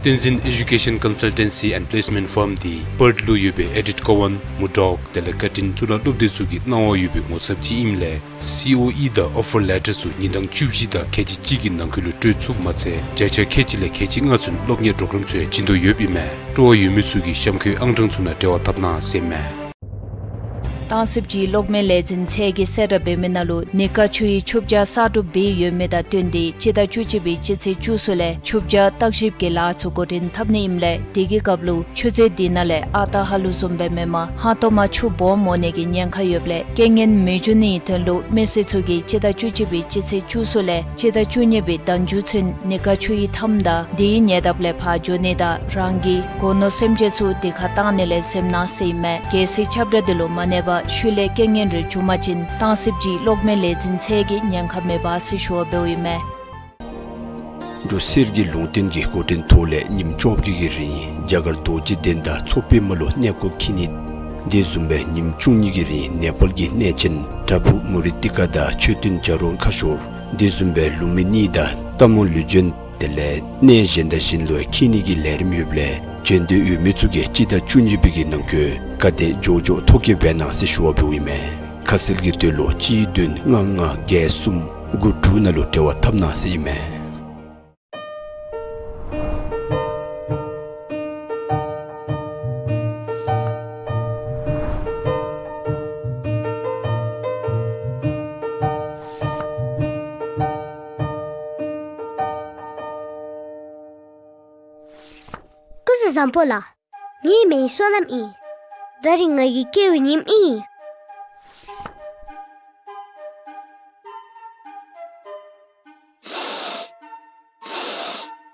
བསྟན་འཛིན་Education Consultancy and Placement Firm འདི་པརཐ་ལུ་ཡོད་པའི་ཨེ་ཌིཐ་ཀོ་ཝཱན་མུར་ཌོག་དེ་ལས་ཀར་ཊིན་གཙུག་ལག་སློབ་སྡེ་ཚུ་གི་གནང་བ་ཡོད་པའི་ངོ་ཚབ་ཅིག་ཨིནམ་ལས་སི་ཨོ་ཨི་དང་ཨོ་ཕར་ལེ་ཊར་ཚུ་ཉིན་གྲངས་བཅུ་བཞི་དང་ཁལ་གཅིག་གཅིག་གི་ནང་འཁོད་ལུ་སྤྲོད་ཚུགསཔ་མ་ཚད་བརྒྱ་ཆ་ཁལ་གཅིག་ལས་ཁལ་གཅིག་ལྔ་ཚུན་སློབ་གཉེར་པོརོ་གརམ་ཚུ་ཡང་བྱིན་དོ་ཡོདཔ་ཨིན་མས། སྤྲོ་བ་ཡོད་མི་ཚུ་གིས་གཤམ་འཁོད་ཨང་གྲངས་ཚུ་ནང་འབྲེལ་བ་འཐབ་གནང་ཟེར་ཨིན་མས། གཏམ་ཞིབ་ཀྱི་གློག་མེ་ལས་འཛིན་ཚད་ཀྱིས་གསལ་བསྒྲགས་འབད་མི་ནང་ལུ་གནས་སྐབས་ཆུ་ཡི་ཆུ་བྱ་གསར་སྒྲུབ་འབད་ཡོད་མི་དང་བསྟུན་ཏེ་སྤྱི་ཟླ་བཅུ་གཅིག་པའི་སྤྱི་ཚེས་བཅུ་གསུམ་ལས་ཆུ་བྱ་བརྟག་ཞིབ་ཀྱི་ལཱ་ཚུ་འགོ་འདྲེན་འཐབ་ནི་ཨིནམ་ལས་དེ་གི་སྐབས་ལུ་ཆུ་མཛོད་དེ་ནང་ལས་ཨ་རྟག་ཧ་ལུགས་བཟུམ་སྦེ་མེན་པར་ཧང་སྟོང་མ་ཆུ་སྦོམ་འོང་ནི་གི་ཉེན་ཁ་ཡོདཔ་ལས་རྐྱེན་ངན་མི་འབྱུང་ནིའི་དོན་ལུ་མི་སེར་ཚུ་གིས་སྤྱི་ཟླ་བཅུ་གཅིག་པའི་སྤྱི་ཚེས་བཅུ་གསུམ་ལས་སྤྱི་ཟླ་བཅུ་གཉིས་པའི་ཟླ་མཇུག་ཚུན་གནས་སྐབས་ཆུ་ཡི་མཐའམ་དང་དེའི་ཉེ་འདབས་ལས་ཕར་འགྱོ་ནི་དང་རང་གི་སྒོ་ནོར་སེམས་ཅན་ཚུ་དེ་ཁར་བཏང་ནི་ལས་སེམས་གནང་ཟེར་ཨིན་མས། གལ་སྲིད་ཁྱབ་བསྒྲགས་དེ་ལུ་མ་གནས་པར་ཤུལ་ལས་རྐྱེན་ངན་རེ་བྱུང་པ་ཅིན་གཏམ་ཞིབ་ཀྱི་གློག་མེ་ལས་འཛིན་ཚད་ཀྱིས་ཉེན་ཁ་མེད་པ་ཟེར་ཞུ་བ་འབདཝ་ཨིན་མས། འབྲུག་གསེར་གྱི་ལུང་བསྟན་གྱི་འགོ་འདྲེན་ཐོག་ལས་ཉིནམ་བཅོ་བརྒྱད་ཀྱི་རིང་རྒྱ་གར་རྡོ་རྗེ་གདན་དང་མཚོ་པདྨ་ལུ་གནས་སྐོར་འཁྱིད་ནི། དེ་བཟུམ་སྦེ་ཉིནམ་བཅུ་གཉིས་ཀྱི་རིང་ནེ་པཱལ་གྱི་གནས་ཆེན་བྲག་ཕུག་མུ་ཊི་ཀ་དང་མཆོད་རྟེན་བྱ་རོག་ཁ་ཤོར། དེ་བཟུམ་སྦེ་ལུམ་བི་ནི་དང་སྟག་མོ་ལུས་སྦྱིན་དེ་ལས་གནས་གཞན་དང་གཞན་ལུ་འཁྱིད་ནི་གི་ལས་རིམ་ཡོདཔ་ལས་བྱོན་འདོད་ཡོད་མི་ཚུ་གིས་སྤྱི་ཟླ་བཅུ་གཉིས་པའི་གི་ནང་འཁོད་ག་དེ་མགྱོགས་མགྱོགས་ཐོ་བཀོད་འབད་གནང་ཟེར་ཞུ་བ་འབདཝ་ཨིན་མས། ཁ་གསལ་གྱི་དོན་ལུ་གཅིག་བདུན་ལྔ་ལྔ་བརྒྱད་གསུམ་དགུ་དྲུག་ནང་ལུ་འབྲེལ་བ་འཐབ་གནང་ཟེར་ཨིན་མས། སྐུ་གཟུགས་བཟང་པོ་ལགས། ངེའི་མིང་བསོད་ནམས་ཨིན། ད་རིས་ང་གི་སྐྱེ་བའི་ཉིནམ་ཨིན།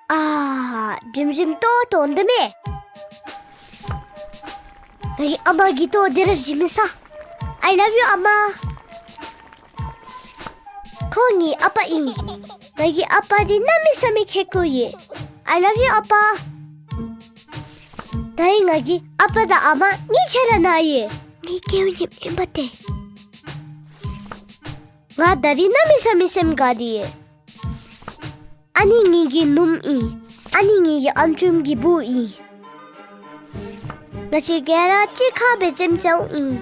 ཨ་ཧ། དྲིམ་རིམ་ཏོག་ཏོ་འདི་མས། ངེའི་ཨ་མ་གི་ཏོ་འདི་ར་བཞེས་མི་ས། I love you ཨ་མ། ཁོང་ངེའི་ཨ་པ་ཨིན། ངེའི་ཨ་པ་འདི་གནམ་མེད་ས་མེད་ཁེ་ཀོ་ཡོད། I love you ཨ་པ། ད་རིས་ངེའི་ཨ་པ་དང་ཨ་མ་གཉིས་ཆ་ར་ནཱ་ཡོད། ངེའི་སྐྱེ་བའི་ཉིནམ་ཨིན་པ་ཏེ། ང་ད་རིས་གནམ་མེད་ས་མེད་སེམས་དགའ་སྟེ་ཡོད། ཨ་ནི་ངེའི་ནུམོ་ཨིན། ཨ་ནི་ངེའི་ཨམ་ཅུང་གི་བུ་ཨིན། ང་བཅས་ག་ར་གཅིག་ཁར་སྦེ་འཛོམས་འཛོམསཔ་ཨིན།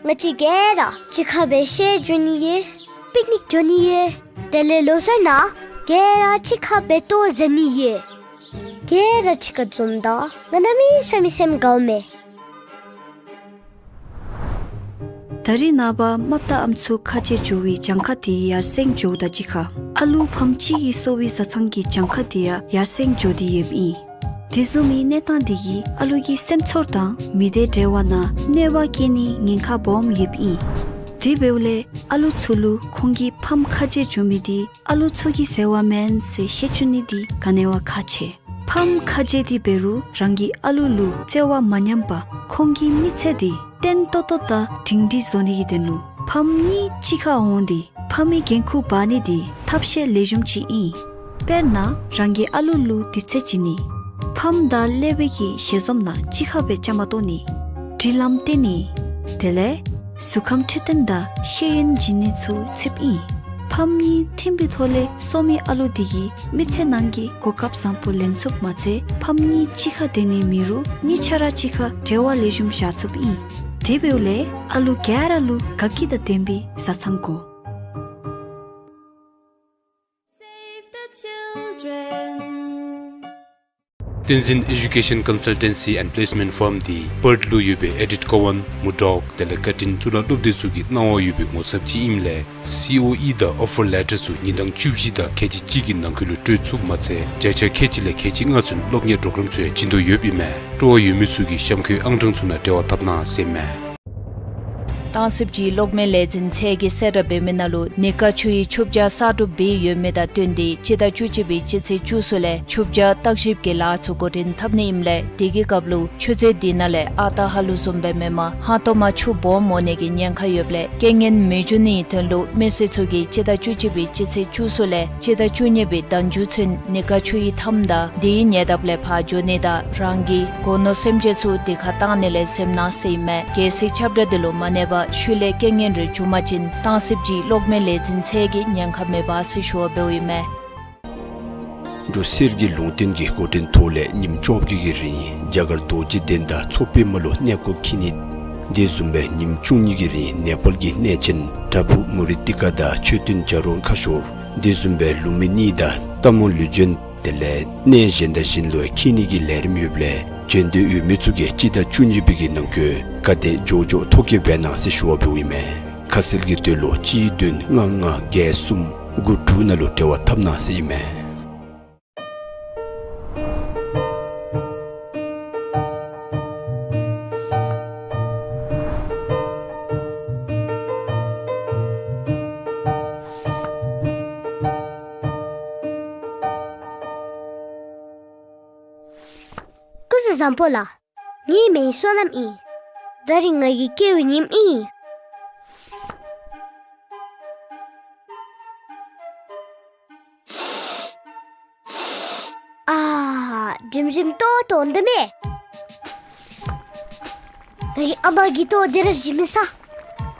ང་བཅས་ག་ར་གཅིག་ཁར་སྦེ་ཤར་འགྱོ་ནི་ཡོད། པིག་ནིག་འགྱོ་ནི་ཡོད། དེ་ལས་ལོ་གསར་ནང་ག་ར་གཅིག་ཁར་སྦེ་ལྟོ་བཟའ་ནི་ཡོད། ག་ར་གཅིག་ཁར་འཛོམས་ད་ང་གནམ་མེད་ས་མེད་སེམས་དགའཝ་མས། ད་རིས་ནངས་པ་རྨགཔ་དང་ཨམ་སྲུ་ཁ་རྗེ་འགྱོ་བའི་གྱངས་ཁ་དེ་ཡར་སེང་འགྱོཝ་དང་གཅིག་ཁར་ཨ་ལུ་ཕམ་གཅིག་གིས་གསོ་བའི་བཟའ་ཚང་གི་གྱངས་ཁ་དེ་ཡང་ཡར་སེང་འགྱོ་སྟེ་ཡོདཔ་ཨིན། དེ་བཟུམ་མའི་གནས་སྟངས་དེ་གིས་ཨ་ལུ་གི་སེམས་ཚོར་དང་མི་སྡེ་འབྲེལ་བ་ནང་གནོད་པ་བཀལ་ནིའི་ཉེན་ཁ་སྦོམ་ཡོདཔ་ཨིན། དེ་འབདཝ་ལས་ཨ་ལུ་ཚུ་ལུ་ཁོང་གི་ཕམ་ཁ་རྗེ་འགྱོ་མི་དེ་ཨ་ལུ་ཚུ་གི་ཟེར་བ་མེན་ཟེར་ཤེས་བཅུག་ནི་དེ་ག་ནི་བ་ཁག་ཆེ། ཕམ་ཁ་རྗེ་དེ་འབད་རུང་རང་གི་ཨ་ལུ་ལུ་བརྩེ་བ་མ་ཉམས་པར་ཁོང་གི་མི་ཚེ་དེ་བརྟན་ཏོག་ཏོ་དང་སྒྲིང་སྒྲིང་བཟོ་ནི་གི་དོན་ལུ་ཕམ་གཉིས་གཅིག་ཁར་འོང་སྟེ་ཕམ་གྱི་འགན་ཁུར་འབག་ནི་དེ་ཐབས་ཤེས་ལེགས་ཤོམ་ཅིག་ཨིན། དཔེར་ན་རང་གི་ཨ་ལུ་ལུ་དུས་ཚོད་བྱིན་ནི། ཕམ་དང་ཀླད་པའི་གི་ཞལ་འཛོམས་ནང་གཅིག་ཁར་སྦེ་བཅའ་མར་གཏོགས་ནི། སྒྲིག་ལམ་བསྟན་ནི། དེ་ལས་གཟུགས་ཁམས་འཕྲོད་བསྟེན་དང་ཤེས་ཡོན་བྱིན་ནི་ཚུ་ཚུདཔ་ཨིན། ཕམ་གཉིས་ཐིམ་པའི་ཐོག་ལས་གསོ་མི་ཨ་ལུ་དེ་གིས་མི་ཚེ་ནང་གི་གོ་སྐབས་བཟང་པོ་ལེན་ཚུགསཔ་མ་ཚད་ཕམ་གཉིས་གཅིག་ཁར་སྡོད་ནི་མེད་རུང་གཉིས་ཆ་ར་གཅིག་ཁར་འབྲེལ་བ་ལེགས་ཤོམ་བཞག་ཚུགསཔ་ཨིན། དེ་འབདཝ་ལས་ཨ་ལུ་ག་ར་ལུ་དགའ་སྐྱིད་དང་ལྡན་པའི་བཟའ་ཚང་དགོ། Save the Children. བསྟན་འཛིན་Education Consultancy and Placement Firm འདི་པརཐ་ལུ་ཡོད་པའི་ཨེ་ཌིཐ་ཀོ་ཝཱན་མུར་ཌོག་དེ་ལས་ཀར་ཊིན་གཙུག་ལག་སློབ་སྡེ་ཚུ་གི་གནང་བ་ཡོད་པའི་ངོ་ཚབ་ཅིག་ཨིནམ་ལས་སི་ཨོ་ཨི་དང་ཨོ་ཕར་ལེ་ཊར་ཚུ་ཉིན་གྲངས་བཅུ་བཞི་དང་ཁལ་གཅིག་གཅིག་གི་ནང་འཁོད་ལུ་སྤྲོད་ཚུགསཔ་མ་ཚད་བརྒྱ་ཆ་ཁལ་གཅིག་ལས་ཁལ་གཅིག་ལྔ་ཚུན་སློབ་གཉེར་པྲོ་གྲམ་ཚུ་ཡང་བྱིན་དོ་ཡོདཔ་ཨིན་མས། སྤྲོ་བ་ཡོད་མི་ཚུ་གིས་གཤམ་འཁོད་ཨང་གྲངས་ཚུ་ནང་འབྲེལ་བ་འཐབ་གནང་ཟེར་ཨིན་མས། སྟང་སིབ་ཀྱི་གློག་མེ་ལས་འཛིན་ཚད་ཀྱིས་གསལ་བསྒྲགས་འབད་མི་ནང་ལུ་ནི་ཀ་ཆུ་ཡི་ཆུ་བྱ་གསར་སྒྲུབ་འབད་ཡོད་མི་དང་བསྟུན་ཏེ་སྤྱི་ཟླ་བཅུ་གཅིག་པའི་སྤྱི་ཚེས་བཅུ་གསུམ་ལས་ཆུ་བྱ་བརྟག་ཞིབ་ཀྱི་ལཱ་ཚུ་འགོ་འདྲེན་འཐབ་ནི་ཨིནམ་ལས་དེ་གི་སྐབས་ལུ་ཆུ་མཛོད་དེ་ནང་ལས་ཨ་རྟག་ཧ་ལུགས་བཟུམ་སྦེ་མེན་པར་ཧང་སྟོང་མ་ཆུ་སྦོམ་འོང་ནི་གི་ཉེན་ཁ་ཡོདཔ་ལས་རྐྱེན་ངན་མི་འབྱུང་ནིའི་དོན་ལུ་མི་སེར་ཚུ་གིས་སྤྱི་ཟླ་བཅུ་གཅིག་པའི་སྤྱི་ཚེས་བཅུ་གསུམ་ལས་སྤྱི་ཟླ་བཅུ་གཉིས་པའི་ཟླ་མཇུག་ཚུན་ནི་ཀ་ཆུ་ཡི་མཐའམ་དང་དེའི་ཉེ་འདབས་ལས་ཕར་འགྱོ་ནི་དང་རང་གི་སྒོ་ནོར་སེམས་ཅན་ཚུ་དེ་ཁར་བཏང་ནི་ལས་སེམས་གནང་ཟེར་ཨིན་མས། གལ་སྲིད་ཁྱབ་བསྒྲགས་འདི་ལུ་མ་གནས་པར་ཤུལ་ལས་རྐྱེན་ངན་རེ་བྱུང་པ་ཅིན་སྟང་སིབ་ཀྱི་གློག་མེ་ལས་འཛིན་ཚད་ཀྱིས་ཉེན་ཁ་མེད་པ་ཟེར་ཞུ་བ་འབདཝ་ཨིན་མས། འབྲུག་གསེར་གྱི་ལུང་བསྟན་གྱི་འགོ་འདྲེན་ཐོག་ལས་ཉིནམ་བཅོ་བརྒྱད་ཀྱི་རིང་རྒྱ་གར་རྡོ་རྗེ་གདན་དང་མཚོ་པདྨ་ལུ་གནས་སྐོར་འཁྱིད་ནི། དེ་བཟུམ་སྦེ་ཉིནམ་བཅུ་གཉིས་ཀྱི་རིང་ནེ་པཱལ་གྱི་གནས་ཆེན་བྲག་ཕུག་མུ་རི་ཏི་ཀ་དང་མཆོད་རྟེན་བྱ་རུང་ཁ་ཤོར། དེ་བཟུམ་སྦེ་ལུམ་བི་ནི་དང་སྟག་མོ་ལུས་སྦྱིན་དེ་ལས་གནས་གཞན་དང་གཞན་ལུ་འཁྱིད་ནི་གི་ལས་རིམ་ཡོདཔ་ལས་བྱོན་འདོད་ཡོད་མི་ཚུ་གིས་སྤྱི་ཟླ་བཅུ་གཉིས་པའི་གི་ནང་འཁོད་ག་དེ་མགྱོགས་མགྱོགས་ཐོ་བཀོད་འབད་གནང་ཟེར་ཞུ་བ་འབདཝ་ཨིན་མས། ཁ་གསལ་གྱི་དོན་ལུ་གཅིག་བདུན་ལྔ་ལྔ་བརྒྱད་གསུམ་དགུ་དྲུག་ནང་ལུ་འབྲེལ་བ་འཐབ་གནང་ཟེར་ཨིན་མས། སྐུ་གཟུགས་བཟང་པོ་ལགས། ངེའི་མིང་བསོད་ནམས་ཨིན། ད་རིས་ང་གི་སྐྱེ་བའི་ཉིནམ་ཨིན། ཨ་ཧ། དྲིམ་རིམ་ཏོག་ཏོ་འདི་མས། ངེའི་ཨ་མ་གི་ལྟོ་འདི་ར་བཞེས་མི་ས།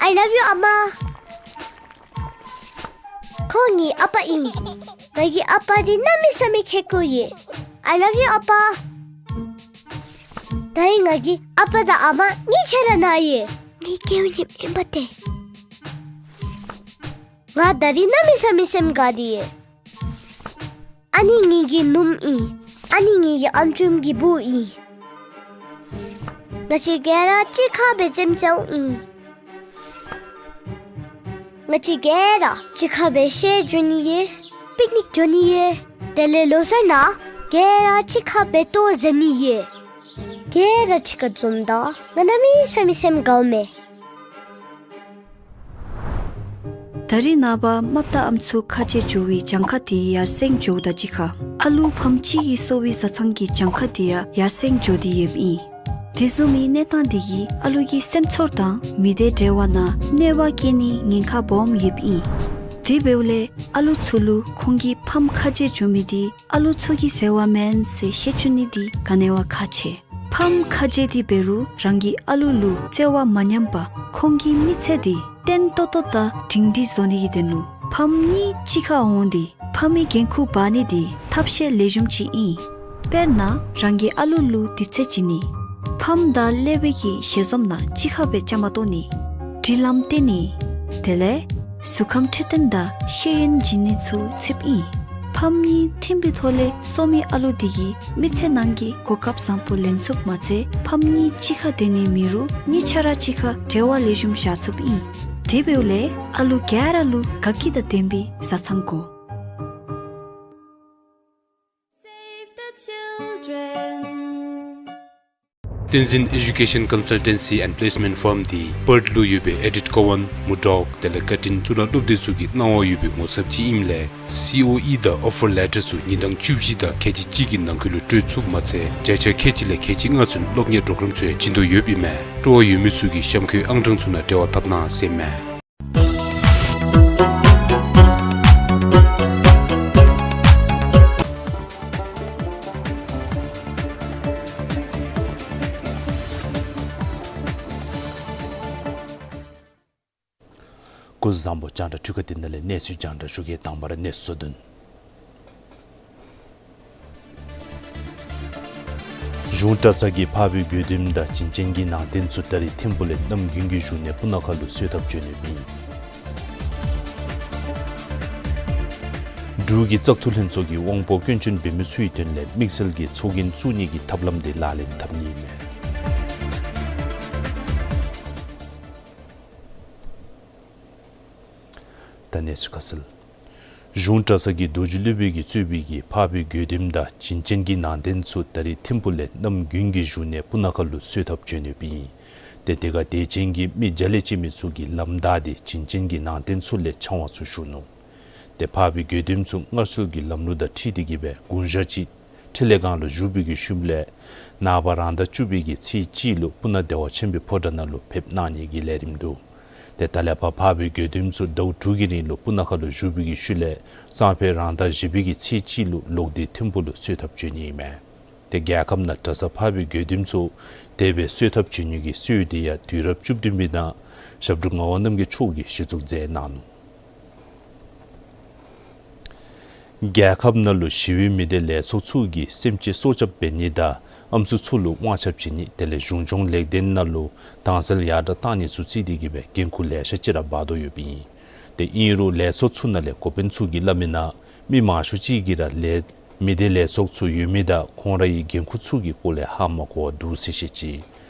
I love you ཨ་མ། ཁོང་ངེའི་ཨ་པ་ཨིན། ངེའི་ཨ་པ་འདི་གནམ་མེད་ས་མེད་ཁེ་ཀོ་ཡོད། I love you ཨ་པ། ད་རིས་ངེའི་ཨ་པ་དང་ཨ་མ་གཉིས་ཆ་ར་ན་ཡོད། ངེའི་སྐྱེ་བའི་ཉིནམ་ཨིན་པ་ཏེ། ང་ད་རིས་གནམ་མེད་ས་མེད་སེམས་དགའ་སྟེ་ཡོད། ཨ་ནི་ངེའི་ནུམོ་ཨིན། ཨ་ནི་ངེའི་ཨམ་ཅུང་གི་བུ་ཨིན། ང་བཅས་ག་ར་གཅིག་ཁར་སྦེ་འཛོམས་འཛོམསཔ་ཨིན། ང་བཅས་ག་ར་གཅིག་ཁར་སྦེ་བཤལ་འགྱོ་ནི་ཡོད། པིག་ནིག་འགྱོ་ནི་ཡོད། དེ་ལས་ལོ་གསར་ནང་ག་ར་གཅིག་ཁར་སྦེ་ལྟོ་བཟའ་ནི་ཡོད། ག་ར་གཅིག་ཁར་འཛོམས་ད་ང་གནམ་མེད་ས་མེད་སེམས་དགའཝ་མས། ད་རིས་ནངས་པ་རྨགཔ་དང་ཨམ་སྲུ་ཁ་རྗེ་འགྱོ་བའི་གྱངས་ཁ་དེ་ཡར་སེང་འགྱོཝ་དང་གཅིག་ཁར་ཨ་ལུ་ཕམ་གཅིག་གི་གསོ་བའི་བཟའ་ཚང་གི་གྱངས་ཁ་དེ་ཡང་ཡར་སེང་འགྱོ་སྟེ་ཡོདཔ་ཨིན། དེ་བཟུམ་མའི་གནས་སྟངས་དེ་གིས་ཨ་ལུ་གི་སེམས་ཚོར་དང་མི་སྡེ་འབྲེལ་བ་ནང་གནོད་པ་བསྐྱལ་ནིའི་ཉེན་ཁ་སྦོམ་ཡོདཔ་ཨིན། དེ་འབདཝ་ལས་ཨ་ལུ་ཚུ་ལུ་ཁོང་གི་ཕམ་ཁ་རྗེ་འགྱོ་མི་དེ་ཨ་ལུ་ཚུ་གི་ཟེར་བ་མེན་ཟེར་ཤེས་བཅུག་ནི་དེ་ག་ནི་བ་ཁག་ཆེ། ཕམ་ཁ་རྗེ་དེ་འབད་རུང་རང་གི་ཨ་ལུ་ལུ་བརྩེ་བ་མ་ཉམས་པར་ཁོང་གི་མི་ཚེ་དེ་བརྟན་ཏོག་ཏོ་དང་སྒྲིང་སྒྲིང་བཟོ་ནི་གི་དོན་ལུ་ཕམ་གཉིས་གཅིག་ཁར་འོང་སྟེ་ཕམ་གྱི་འགན་ཁུར་འབག་ནི་དེ་ཐབས་ཤེས་ལེགས་ཤོམ་ཅིག་ཨིན། དཔེར་ན་རང་གི་ཨ་ལུ་ལུ་དུས་ཚོད་བྱིན་ནི། ཕམ་དང་ཀླད་པའི་གི་ཞལ་འཛོམས་ནང་གཅིག་ཁར་སྦེ་བཅའ་མར་གཏོགས་ནི། སྒྲིག་ལམ་བསྟན་ནི། དེ་ལས་གཟུགས་ཁམས་འཕྲོད་བསྟེན་དང་ཤེས་ཡོན་བྱིན་ནི་ཚུ་ཚུདཔ་ཨིན། ཕམ་གཉིས་མཐུན་པའི་ཐོག་ལས་གསོ་མི་ཨ་ལུ་དེ་གིས་མི་ཚེ་ནང་གི་གོ་སྐབས་བཟང་པོ་ལེན་ཚུགསཔ་མ་ཚད་ཕམ་གཉིས་གཅིག་ཁར་སྡོད་ནི་མེད་རུང་གཉིས་ཆ་ར་གཅིག་ཁར་འབྲེལ་བ་ལེགས་ཤོམ་བཞག་ཚུགསཔ་ཨིན། དེ་འབདཝ་ལས་ཨ་ལུ་ག་ར་ལུ་དགའ་སྐྱིད་དང་ལྡན་པའི་བཟའ་ཚང་དགོ། Save the Children. བསྟན་འཛིན་Education Consultancy and Placement Firm འདི་པརཐ་ལུ་ཡོད་པའི་ཨེ་ཌིཐ་ཀོ་ཝཱན་མུར་ཌོག་དེ་ལས་ཀར་ཊིན་གཙུག་ལག་སློབ་སྡེ་ཚུ་གི་གནང་བ་ཡོད་པའི་ངོ་ཚབ་ཅིག་ཨིནམ་ལས་སི་ཨོ་ཨི་དང་ཨོ་ཕར་ལེ་ཊར་ཚུ་ཉིན་གྲངས་བཅུ་བཞི་དང་ཁལ་གཅིག་གཅིག་གི་ནང་འཁོད་ལུ་སྤྲོད་ཚུགསཔ་མ་ཚད་བརྒྱ་ཆ་ཁལ་གཅིག་ལས་ཁལ་གཅིག་ལྔ་ཚུན་སློབ་གཉེར་པོརོ་གརམ་ཚུ་ཡང་བྱིན་དོ་ཡོདཔ་ཨིན་མས། སྤྲོ་བ་ཡོད་མི་ཚུ་གིས་གཤམ་འཁོད་ཨང་གྲངས་ཚུ་ནང་འབྲེལ་བ་འཐབ་གནང་ཟེར་ཨིན་མས། སྐུ་གཟུགས་བཟང་པོ། རྒྱང་བསྒྲགས་འཕྲུལ་ཁང་འདི་ནང་ལས་གནས་ཚུལ་རྒྱང་བསྒྲགས་ཞུ་གེ། དང་པ་ར་གནས་ཚུལ་བསྡུ་ནི། གཞུང་གྲྭ་ཚང་གི་འཕགས་པའི་དགེ་འདུནམ་དང་བྱིན་ཅན་གྱི་ནང་རྟེན་ཚུ་ད་རིས་ཐིམ་ཕུག་ལས་གནམ་དགུན་གྱི་བཞུགས་གནས་སྤུ་ན་ཁ་ལུ་གསོལ་ཐབ་བྱོན་ནི་ཨིན། འབྲུག་གི་བཙག་འཐུ་ལྷན་ཚོགས་ཀྱིས་དབང་པོ་སྐྱོན་ཅན་འབད་མི་ཚུའི་དོན་ལས་དམིགས་བསལ་གྱི་ཚོགས་རྒྱན་བཙུགས་ནི་གི་ཐབས་ལམ་དེ་ལག་ལེན་འཐབ་ནི་ཨིན་མས། ད་གནས་ཚུལ་ཁ་གསལ། གཞུང་གྲྭ་ཚང་གི་རྡོ་རྗེ་སློབ་དཔོན་གྱིས་གཙོས་པའི་གི་འཕགས་པའི་དགེ་འདུནམ་དང་བྱིན་ཅན་གྱི་ནང་རྟེན་ཚུ་ད་རིས་ཐིམ་ཕུག་ལས་གནམ་དགུན་གྱི་བཞུགས་གནས་སྤུ་ན་ཁ་ལུ་གསོལ་ཐབ་བྱོན་ནི་ཨིན། ཏེ་དེ་ཁར་དད་ཅན་གྱི་མི་བརྒྱ་ལས་བཅད་མི་ཚུ་གིས་ལམ་བདའ་སྟེ་བྱིན་ཅན་གྱི་ནང་རྟེན་ཚུ་ལས་ཕྱག་དབང་ཚུ་ཞུ་ནུག། ཏེ་འཕགས་པའི་དགེ་འདུན་ཚུ་སྔར་སྲོལ་གྱི་ལམ་ལུགས་དང་འཁྲིལ་ཏེ་གིས་སྦེ་དགུང་ཞག་གཅིག་འཕྲིན་ལས་སྒང་ལུ་བཞུགས་པའི་གི་ཤུལ་ལས་ནངས་པ་རང་ཟླ་བཅུ་པའི་གི་ཚེས་གཅིག་ལུ་སྤུ་ན་བདེ་བ་ཆེན་པོའི་ཕོ་བྲང་ནང་ལུ་ཕེབས་གནང་ནི་གི་ལས་རིམ་འདུག། ཏེ་ད་ལས་ཕར་འཕགས་པའི་དགེ་འདུན་ཚུ་ཟླཝ་དྲུག་གི་རིང་ལུ་སྤུ་ན་ཁ་ལུ་བཞུགས་པའི་གི་ཤུལ་ལས་སང་ཕོད་རང་ཟླ་བཞི་པའི་གི་ཚེས་གཅིག་ལུ་ལོག་སྟེ་ཐིམ་ཕུག་ལུ་གསོལ་ཐབ་བྱོན་ནི་ཨིན་མས། ཏེ་རྒྱལ་ཁབ་ནང་གྲྭ་ཚང་འཕགས་པའི་དགེ་འདུན་ཚུ་དེ་སྦེ་གསོལ་ཐབ་བྱོན་ནི་གི་གསོལ་འདེབས་ཡང་དུས་རབས་བཅུ་བདུན་པའི་ནང་ཞབས་དྲུང་ངག་དབང་རྣམ་རྒྱལ་མཆོག་གིས་གཞི་བཙུགས་མཛད་གནང་ནུག། རྒྱལ་ཁབ་ནང་ལུ་ཞི་བའི་མི་སྡེ་ལས་ཚོགས་ཚུ་གིས་སེམས་ཅན་སྲོག་སྐྱབས་འབད་ནི་དང་ཨམ་སྲུ་ཚུ་ལུ་དབང་ཆ་བྱིན་ནི་དེ་ལས་གཞུང་སྐྱོང་ལེགས་ལྡན་ནང་ལུ་དྭངས་གསལ་ཡར་དྲག་གཏང་ནི་ཚུ་བརྩིས་ཏེ་གིས་སྦེ་འགན་ཁུར་ལེ་ཤ་ཅིག་ར་འབག་དོ་ཡོདཔ་ཨིན། ཏེ་ཨིན་རུང་ལས་ཚོགས་ཚུ་ནང་ལས་འགོ་དཔོན་ཚུ་གིས་སླབ་མིའི་ནང་མི་མང་ཤོས་ཅིག་གིས་ར་ལས་མི་སྡེ་ལས་ཚོགས་ཚུ་ཡོད་མི་དང་ཁོང་རའི་འགན་ཁུར་ཚུ་གི་སྐོར་ལས་ཧ་མ་གོ་བར་འདུག་ཟེར་བཤད་ཅི།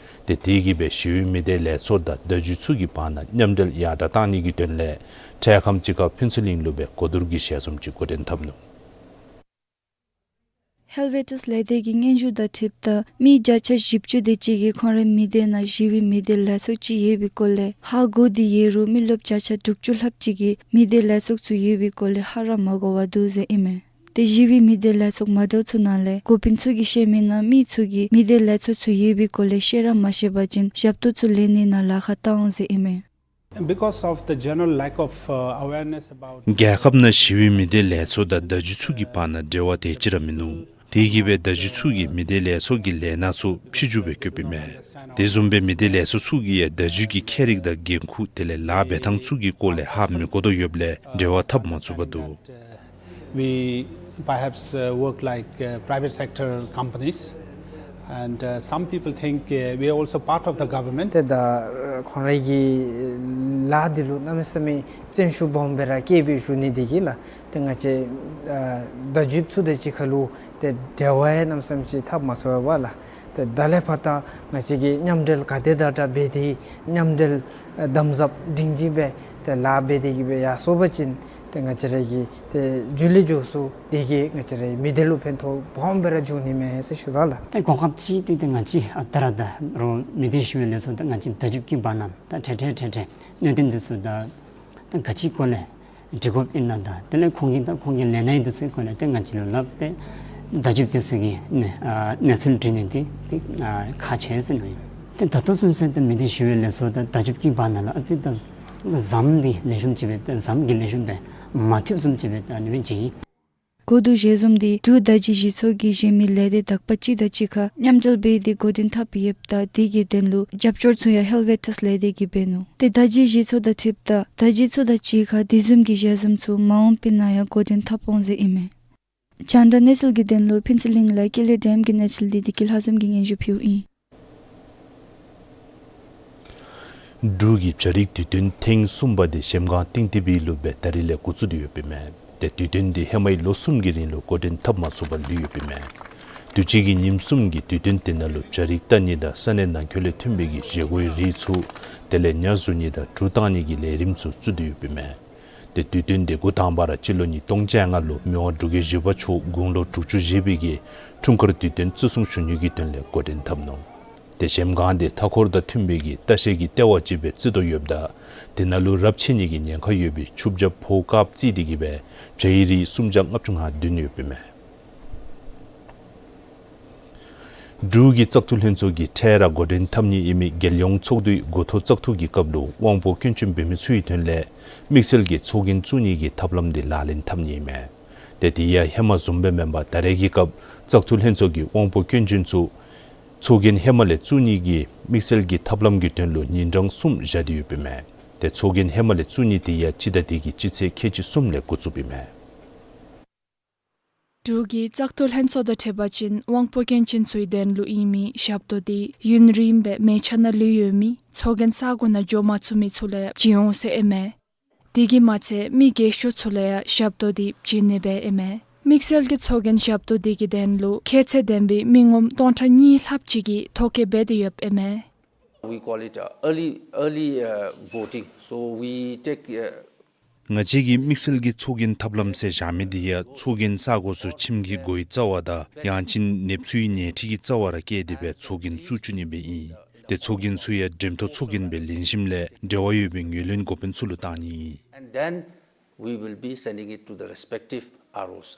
ཏེ་དེ་གིས་སྦེ་ཞི་བའི་མི་སྡེ་ལས་ཚོགས་དང་བརྡ་བརྒྱུད་ཚུ་གི་བར་ན་མཉམ་འབྲེལ་ཡར་དྲག་གཏང་ནི་གི་དོན་ལས་འཕྲལ་ཁམས་ཅིག་ཁར་ཕུན་ཚོགས་གླིང་ལུ་སྦེ་གོ་བསྡུར་གྱི་ཞལ་འཛོམས་ཅིག་འགོ་འདྲེན་འཐབ་ནུག། ཧེལ་ཝེ་ཊས་ལས་སྡེ་གི་སྙན་ཞུ་དང་འཁྲིལཝ་ད་མི་བརྒྱ་ཆ་བཞི་བཅུ་དེ་ཅིག་གིས་ཁོང་རའི་མི་སྡེ་ནང་ཞི་བའི་མི་སྡེ་ལས་ཚོགས་ཅིག་ཡོད་པའི་སྐོར་ལས་ཧ་གོ་སྟེ་ཡོད་རུང་མི་རློབས་བརྒྱ་ཆ་དྲུག་ཅུ་ལྷགཔ་ཅིག་གིས་མི་སྡེ་ལས་ཚོགས་ཚུ་ཡོད་པའི་སྐོར་ལས་ཧ་ར་མ་གོ་བར་འདུག་ཟེར་ཨིན་མས། ཏེ་ཞི་བའི་མི་སྡེ་ལས་ཚོགས་མ་འདྲཝ་ཚུ་ནང་ལས་འགོ་དཔོན་ཚུ་གིས་བཤད་མིའི་ནང་མི་ཚུ་གིས་མི་སྡེ་ལས་ཚོགས་ཚུ་ཡོད་པའི་སྐོར་ལས་ཤེས་ར་མ་ཤེས་པ་ཅིན་ཞབས་ཏོག་ཚུ་ལེན་ནི་ནང་ལཱ་ཁག་བཏང་འོང་ཟེར་ཨིན་མས། Because of the general lack of, uh, awareness about རྒྱལ་ཁབ་ནང་ཞི་བའི་མི་སྡེ་ལས་ཚོགས་དང་བརྡ་བརྒྱུད་ཚུ་གི་བར་ན་འབྲེལ་བ་དེ་ཅིག་ར་མིན་ནུག། དེ་གིས་སྦེ་བརྡ་བརྒྱུད་ཚུ་གིས་མི་སྡེ་ལས་ཚོགས་ཀྱི་ལས་སྣ་ཚུ་ཕྱི་འགྱུར་སྦེ་བཀོདཔ་ཨིན་མས། དེ་བཟུམ་སྦེ་མི་སྡེ་ལས་ཚོགས་ཚུ་གིས་ཡང་བརྡ་བརྒྱུད་ཀྱི་ཁྱད་རིག་དང་འགན་ཁུར་དེ་ལས་ལཱ་འབད་ཐངས་ཚུ་གི་སྐོར་ལས་ཧ་མི་གོ་དོ་ཡོདཔ་ལས་འབྲེལ་བ་འཐབ་མ་ཚུགས་པར་འདུག། We perhaps, uh, work like, uh, private sector companies, and, uh, some people think, uh, we are also part of the government. ཏེ་ད་ཁོང་རའི་གི་ལཱ་འདི་ལུ་གནམ་མེད་ས་མེད་བརྩོན་ཤུགས་སྦོམ་སྦེ་ར་བསྐྱེད་སྦེ་བཞུགས་ནི་དེ་གིས་ལགས། ཏེ་ང་བཅས་ཨ་བརྡ་བརྒྱུད་ཚུ་དང་གཅིག་ཁར་ལུ་ཏེ་འབྲེལ་བ་ཡང་གནམ་མེད་ས་མེད་ཅིག་འཐབ་མ་ཚུགས་པས་ལགས། ཏེ་ད་ལས་ཕར་ད་ང་བཅས་ཀྱིས་མཉམ་འབྲེལ་ག་དེ་དྲག་དྲག་འབད་དེ་མཉམ་འབྲེལ་ཨ་དམ་ཟབ་སྒྲིང་སྒྲི་སྦེ་ཏེ་ལཱ་འབད་དེ་གིས་སྦེ་ཡར་སོང་པ་ཅིན་ཏེ་ང་བཅས་ར་གི་ཏེ་མཇུག་ལས་མཇུག་སུ་དེ་གིས་ང་བཅས་རའི་མི་སྡེ་ལུ་ཕན་ཐོགས་སྦོམ་སྦེ་ར་འབྱུང་ནི་མས་ཟེར་ཞུ་དོ་ལགས། ཏེ་གོ་སྐབས་ཅིག་ཏེ་ཏེ་ང་བཅས་ཨ་རྟག་ར་ད་རུང་མི་སྡེ་ཞི་བའི་ལས་ཚོགས་དང་ང་བཅས་བརྡ་བརྒྱུད་ཀྱི་བར་ན་ད་འཕྲལ་འཕྲལ་འཕྲལ་འཕྲལ་གནད་དོན་འདི་ཚུ་ད་ད་ག་ཅི་སྐོར་ལས་འདྲི་དགོཔ་ཨིན་ན་ད་དེ་ལས་ཁོང་གིས་ད་ཁོང་གི་ལས་སྣ་ཨིན་འདི་ཚུ་སྐོར་ལས་ཏེ་ང་བཅས་ལུ་སླབ་སྟེ་བརྡ་བརྒྱུད་འདི་ཚུ་གིས་ནི་ཨ་གནས་ཚུལ་འདྲི་ནི་འདི་ཏེ་ཨ་ཁག་ཆེ་ཟེར་མནོ་ཡི། ཏེ་ད་ལྟོ་ཚུན་ཚོད་ཏེ་མི་སྡེ་ཞི་བའི་ལས་ཚོགས་དང་བརྡ་བརྒྱུད་ཀྱི་བར་ན་ལུ་ཨ་ཙི་ད་ཟམ་འདི་ལེགས་ཤོམ་ཅིག་སྦེ་ཏེ་ཟམ་གྱི་ལེགས་ཤོམ་སྦེ་མ་ཐུབ་བཟུམ་ཅིག་སྦེ་ད་ཨ་ནི་སྦེ་མཇལ་ཡི། གོ་བསྡུར་ཞལ་འཛོམས་འདི་འབྲུག་བརྡ་བརྒྱུད་གཞི་ཚོགས་ཀྱི་གཞན་མི་ལས་སྡེ་དག་པ་ཅིག་དང་གཅིག་ཁར་མཉམ་འབྲེལ་འབད་དེ་འགོ་འདྲེན་འཐབ་ཡོདཔ་ད་དེ་གི་དོན་ལུ་རྒྱབ་སྐྱོར་ཚུ་ཡང་ཧེལ་ཝེ་ཊས་ལས་སྡེ་གིས་འབད་ནུག། ཏེ་བརྡ་བརྒྱུད་གཞི་ཚོགས་དང་འཁྲིལཝ་ད་བརྡ་བརྒྱུད་ཚུ་དང་གཅིག་ཁར་དེ་བཟུམ་གྱི་ཞལ་འཛོམས་ཚུ་མ་འོངས་པའི་ནང་ཡང་འགོ་འདྲེན་འཐབ་འོང་ཟེར་ཨིན་མས། རྒྱང་བསྒྲགས་གནས་ཚུལ་གྱི་དོན་ལུ་ཕུན་ཚོགས་གླིང་ལས་ཀེ་ལེ་ཌི་ཨེམ་གྱི་གནས་ཚུལ་འདི་བདེ་སྐྱིད་ལྷ་འཛོམས་ཀྱིས་སྙན་ཞུ་ཕུལཝ་ཨིན། འབྲུག་གི་བྱ་རིགས་དུས་སྟོན་ཐེངས་གསུམ་པ་འདི་གཞལམ་སྒང་ཏིང་ཏི་བི་ལུ་སྦེ་ད་རིས་ལས་འགོ་བཙུགས་ཏེ་ཡོདཔ་ཨིན་མས། ཏེ་དུས་སྟོན་འདི་ཧེ་མའི་ལོ་གསུམ་གྱི་རིང་ལུ་འགོ་འདྲེན་འཐབ་མ་ཚུགས་པར་ལུས་ཡོདཔ་ཨིན་མས། དུས་ཅི་གི་ཉིནམ་གསུམ་གྱི་དུས་སྟོན་དེ་ནང་ལུ་བྱ་རིགས་བལྟ་ནི་དང་ས་གནས་ནང་འཁོད་ལས་ཐོན་པའི་གི་བཞེས་སྒོའི་རིགས་ཚུ་དེ་ལས་ཉ་བཟུང་ནི་དང་གྲུ་བཏང་ནི་གི་ལས་རིམ་ཚུ་བཙུགས་ཏེ་ཡོདཔ་ཨིན་མས། ཏེ་དུས་སྟོན་འདི་འགོ་དང་པ་ར་སྤྱི་ལོ་ཉིས་སྟོང་བཅོ་ལྔ་ལུ་མི་དབང་འབྲུག་རྒྱལ་བཞི་པ་མཆོག་དགུང་ལོ་དྲུག་ཅུ་བཞེས་པའི་གི་འཁྲུངས་སྐར་དུས་སྟོན་བརྩི་སྲུང་ཞུ་ནི་གི་དོན་ལས་འགོ་འདྲེན་འཐབ་ནུག། ཏེ་གཞལམ་སྒང་འདི་མཐའ་འཁོར་དང་མཐུན་པའི་གི་ལྟ་བཤལ་གྱི་ལྟེ་བ་ཅིག་སྦེ་བརྩི་དོ་ཡོདཔ་ད་དེ་ནང་ལུ་རབས་ཆད་ནི་གི་ཉེན་ཁ་ཡོད་པའི་ཆུ་བྱ་ཕོ་དཀརཔོ་བརྩིས་ཏེ་གིས་སྦེ་བྱའི་རིགས་སུམ་བརྒྱ་ལྔ་བཅུ་ང་བདུན་ཡོདཔ་ཨིན་མས། འབྲུག་གི་བཙག་འཐུ་ལྷན་ཚོགས་ཀྱིས་འཕྲལ་ར་འགོ་འདྲེན་འཐབ་ནི་ཨིན་མི་རྒྱལ་ཡོངས་ཚོགས་འདུའི་འགོ་ཐོག་བཙག་འཐུ་གི་སྐབས་ལུ་དབང་པོ་སྐྱོན་ཅན་འབད་མི་ཚུ་གི་དོན་ལས་དམིགས་བསལ་གྱི་ཚོགས་རྒྱན་བཙུགས་ནི་གི་ཐབས་ལམ་འདི་ལག་ལེན་འཐབ་ནི་ཨིན་མས། ཏེ་དེ་ཡང་ཧེ་མ་བཟུམ་སྦེ་མེན་པར་ད་རེས་ཀྱི་སྐབས་བཙག་འཐུ་ལྷན་ཚོགས་ཀྱིས་དབང་པོ་སྐྱོན་ཅན་ཚུ་ཚོགས་རྒྱན་ཧེ་མ་ལས་བཙུགས་ནི་གི་དམིགས་བསལ་གྱི་ཐབས་ལམ་གྱི་དོན་ལུ་ཉིན་གྲངས་གསུམ་བཞག་སྟེ་ཡོདཔ་ཨིན་མས། ཏེ་ཚོགས་རྒྱན་ཧེ་མ་ལས་བཙུགས་ནི་དེ་ཡང་སྤྱི་ཟླ་འདི་གི་སྤྱི་ཚེས་ཁལ་གཅིག་གསུམ་ལས་འགོ་བཙུགསཔ་ཨིན་མས། འབྲུག་གི་བཙག་འཐུ་ལྷན་ཚོགས་དང་འཁྲིལ་བ་ཅིན་དབང་པོ་སྐྱོན་ཅན་ཚུའི་དོན་ལུ་ཨིན་མི་ཞབས་ཏོག་འདི་ཡུན་རིངམོ་སྦེ་མལ་ཆ་ནང་ལུས་ཡོད་མི་ཚོགས་རྒྱན་ས་གོ་ནང་འགྱོ་མ་ཚུགས་མི་ཚུ་ལུ་ཡང་བྱིན་འོང་ཟེར་ཨིན་མས། དེ་གིས་མ་ཚད་མི་རྒས་ཤོས་ཚུ་ལུ་ཡང་ཞབས་ཏོག་འདི་བྱིན་ནི་སྦེ་ཨིན་མས། དམིགས་བསལ་གྱི་ཚོགས་རྒྱན་ཞབས་ཏོག་འདི་གི་དོན་ལུ་ཁྱད་ཚད་ལྡན་པའི་མི་ངོམ་སྟོང་ཕྲག་གཉིས་ལྷགཔ་ཅིག་གིས་ཐོ་བཀོད་འབད་དེ་ཡོདཔ་ཨིན་མས། We call it, uh, early, early, uh, voting. So we take, uh, ང་བཅས་ཀྱིས་དམིགས་བསལ་གྱི་ཚོགས་རྒྱན་ཐབས་ལམ་ཟེར་བཞག་མི་འདི་ཡང་ཚོགས་རྒྱན་ས་གོ་ཚུ་ཁྱིམ་གྱི་སྒོའི་རྩ་བ་དང་ཡང་ཅིན་ནདཔ་ཚུའི་ཉལ་ཁྲི་གི་རྩ་བ་ར་བཀལ་ཏེ་སྦེ་ཚོགས་རྒྱན་བཙུགས་བཅུག་ནི་སྦེ་ཨིན། ཏེ་ཚོགས་རྒྱན་ཚུ་ཡང་འགྲེམ་ཐོག་ཚོགས་རྒྱན་སྦེ་ལེན་ཞིནམ་ལས་འབྲེལ་བ་ཡོད་པའི་ངོས་ལེན་འགོ་དཔོན་ཚུ་ལུ་བཏང་ནི་ཨིན། And then we will be sending it to the respective R Os.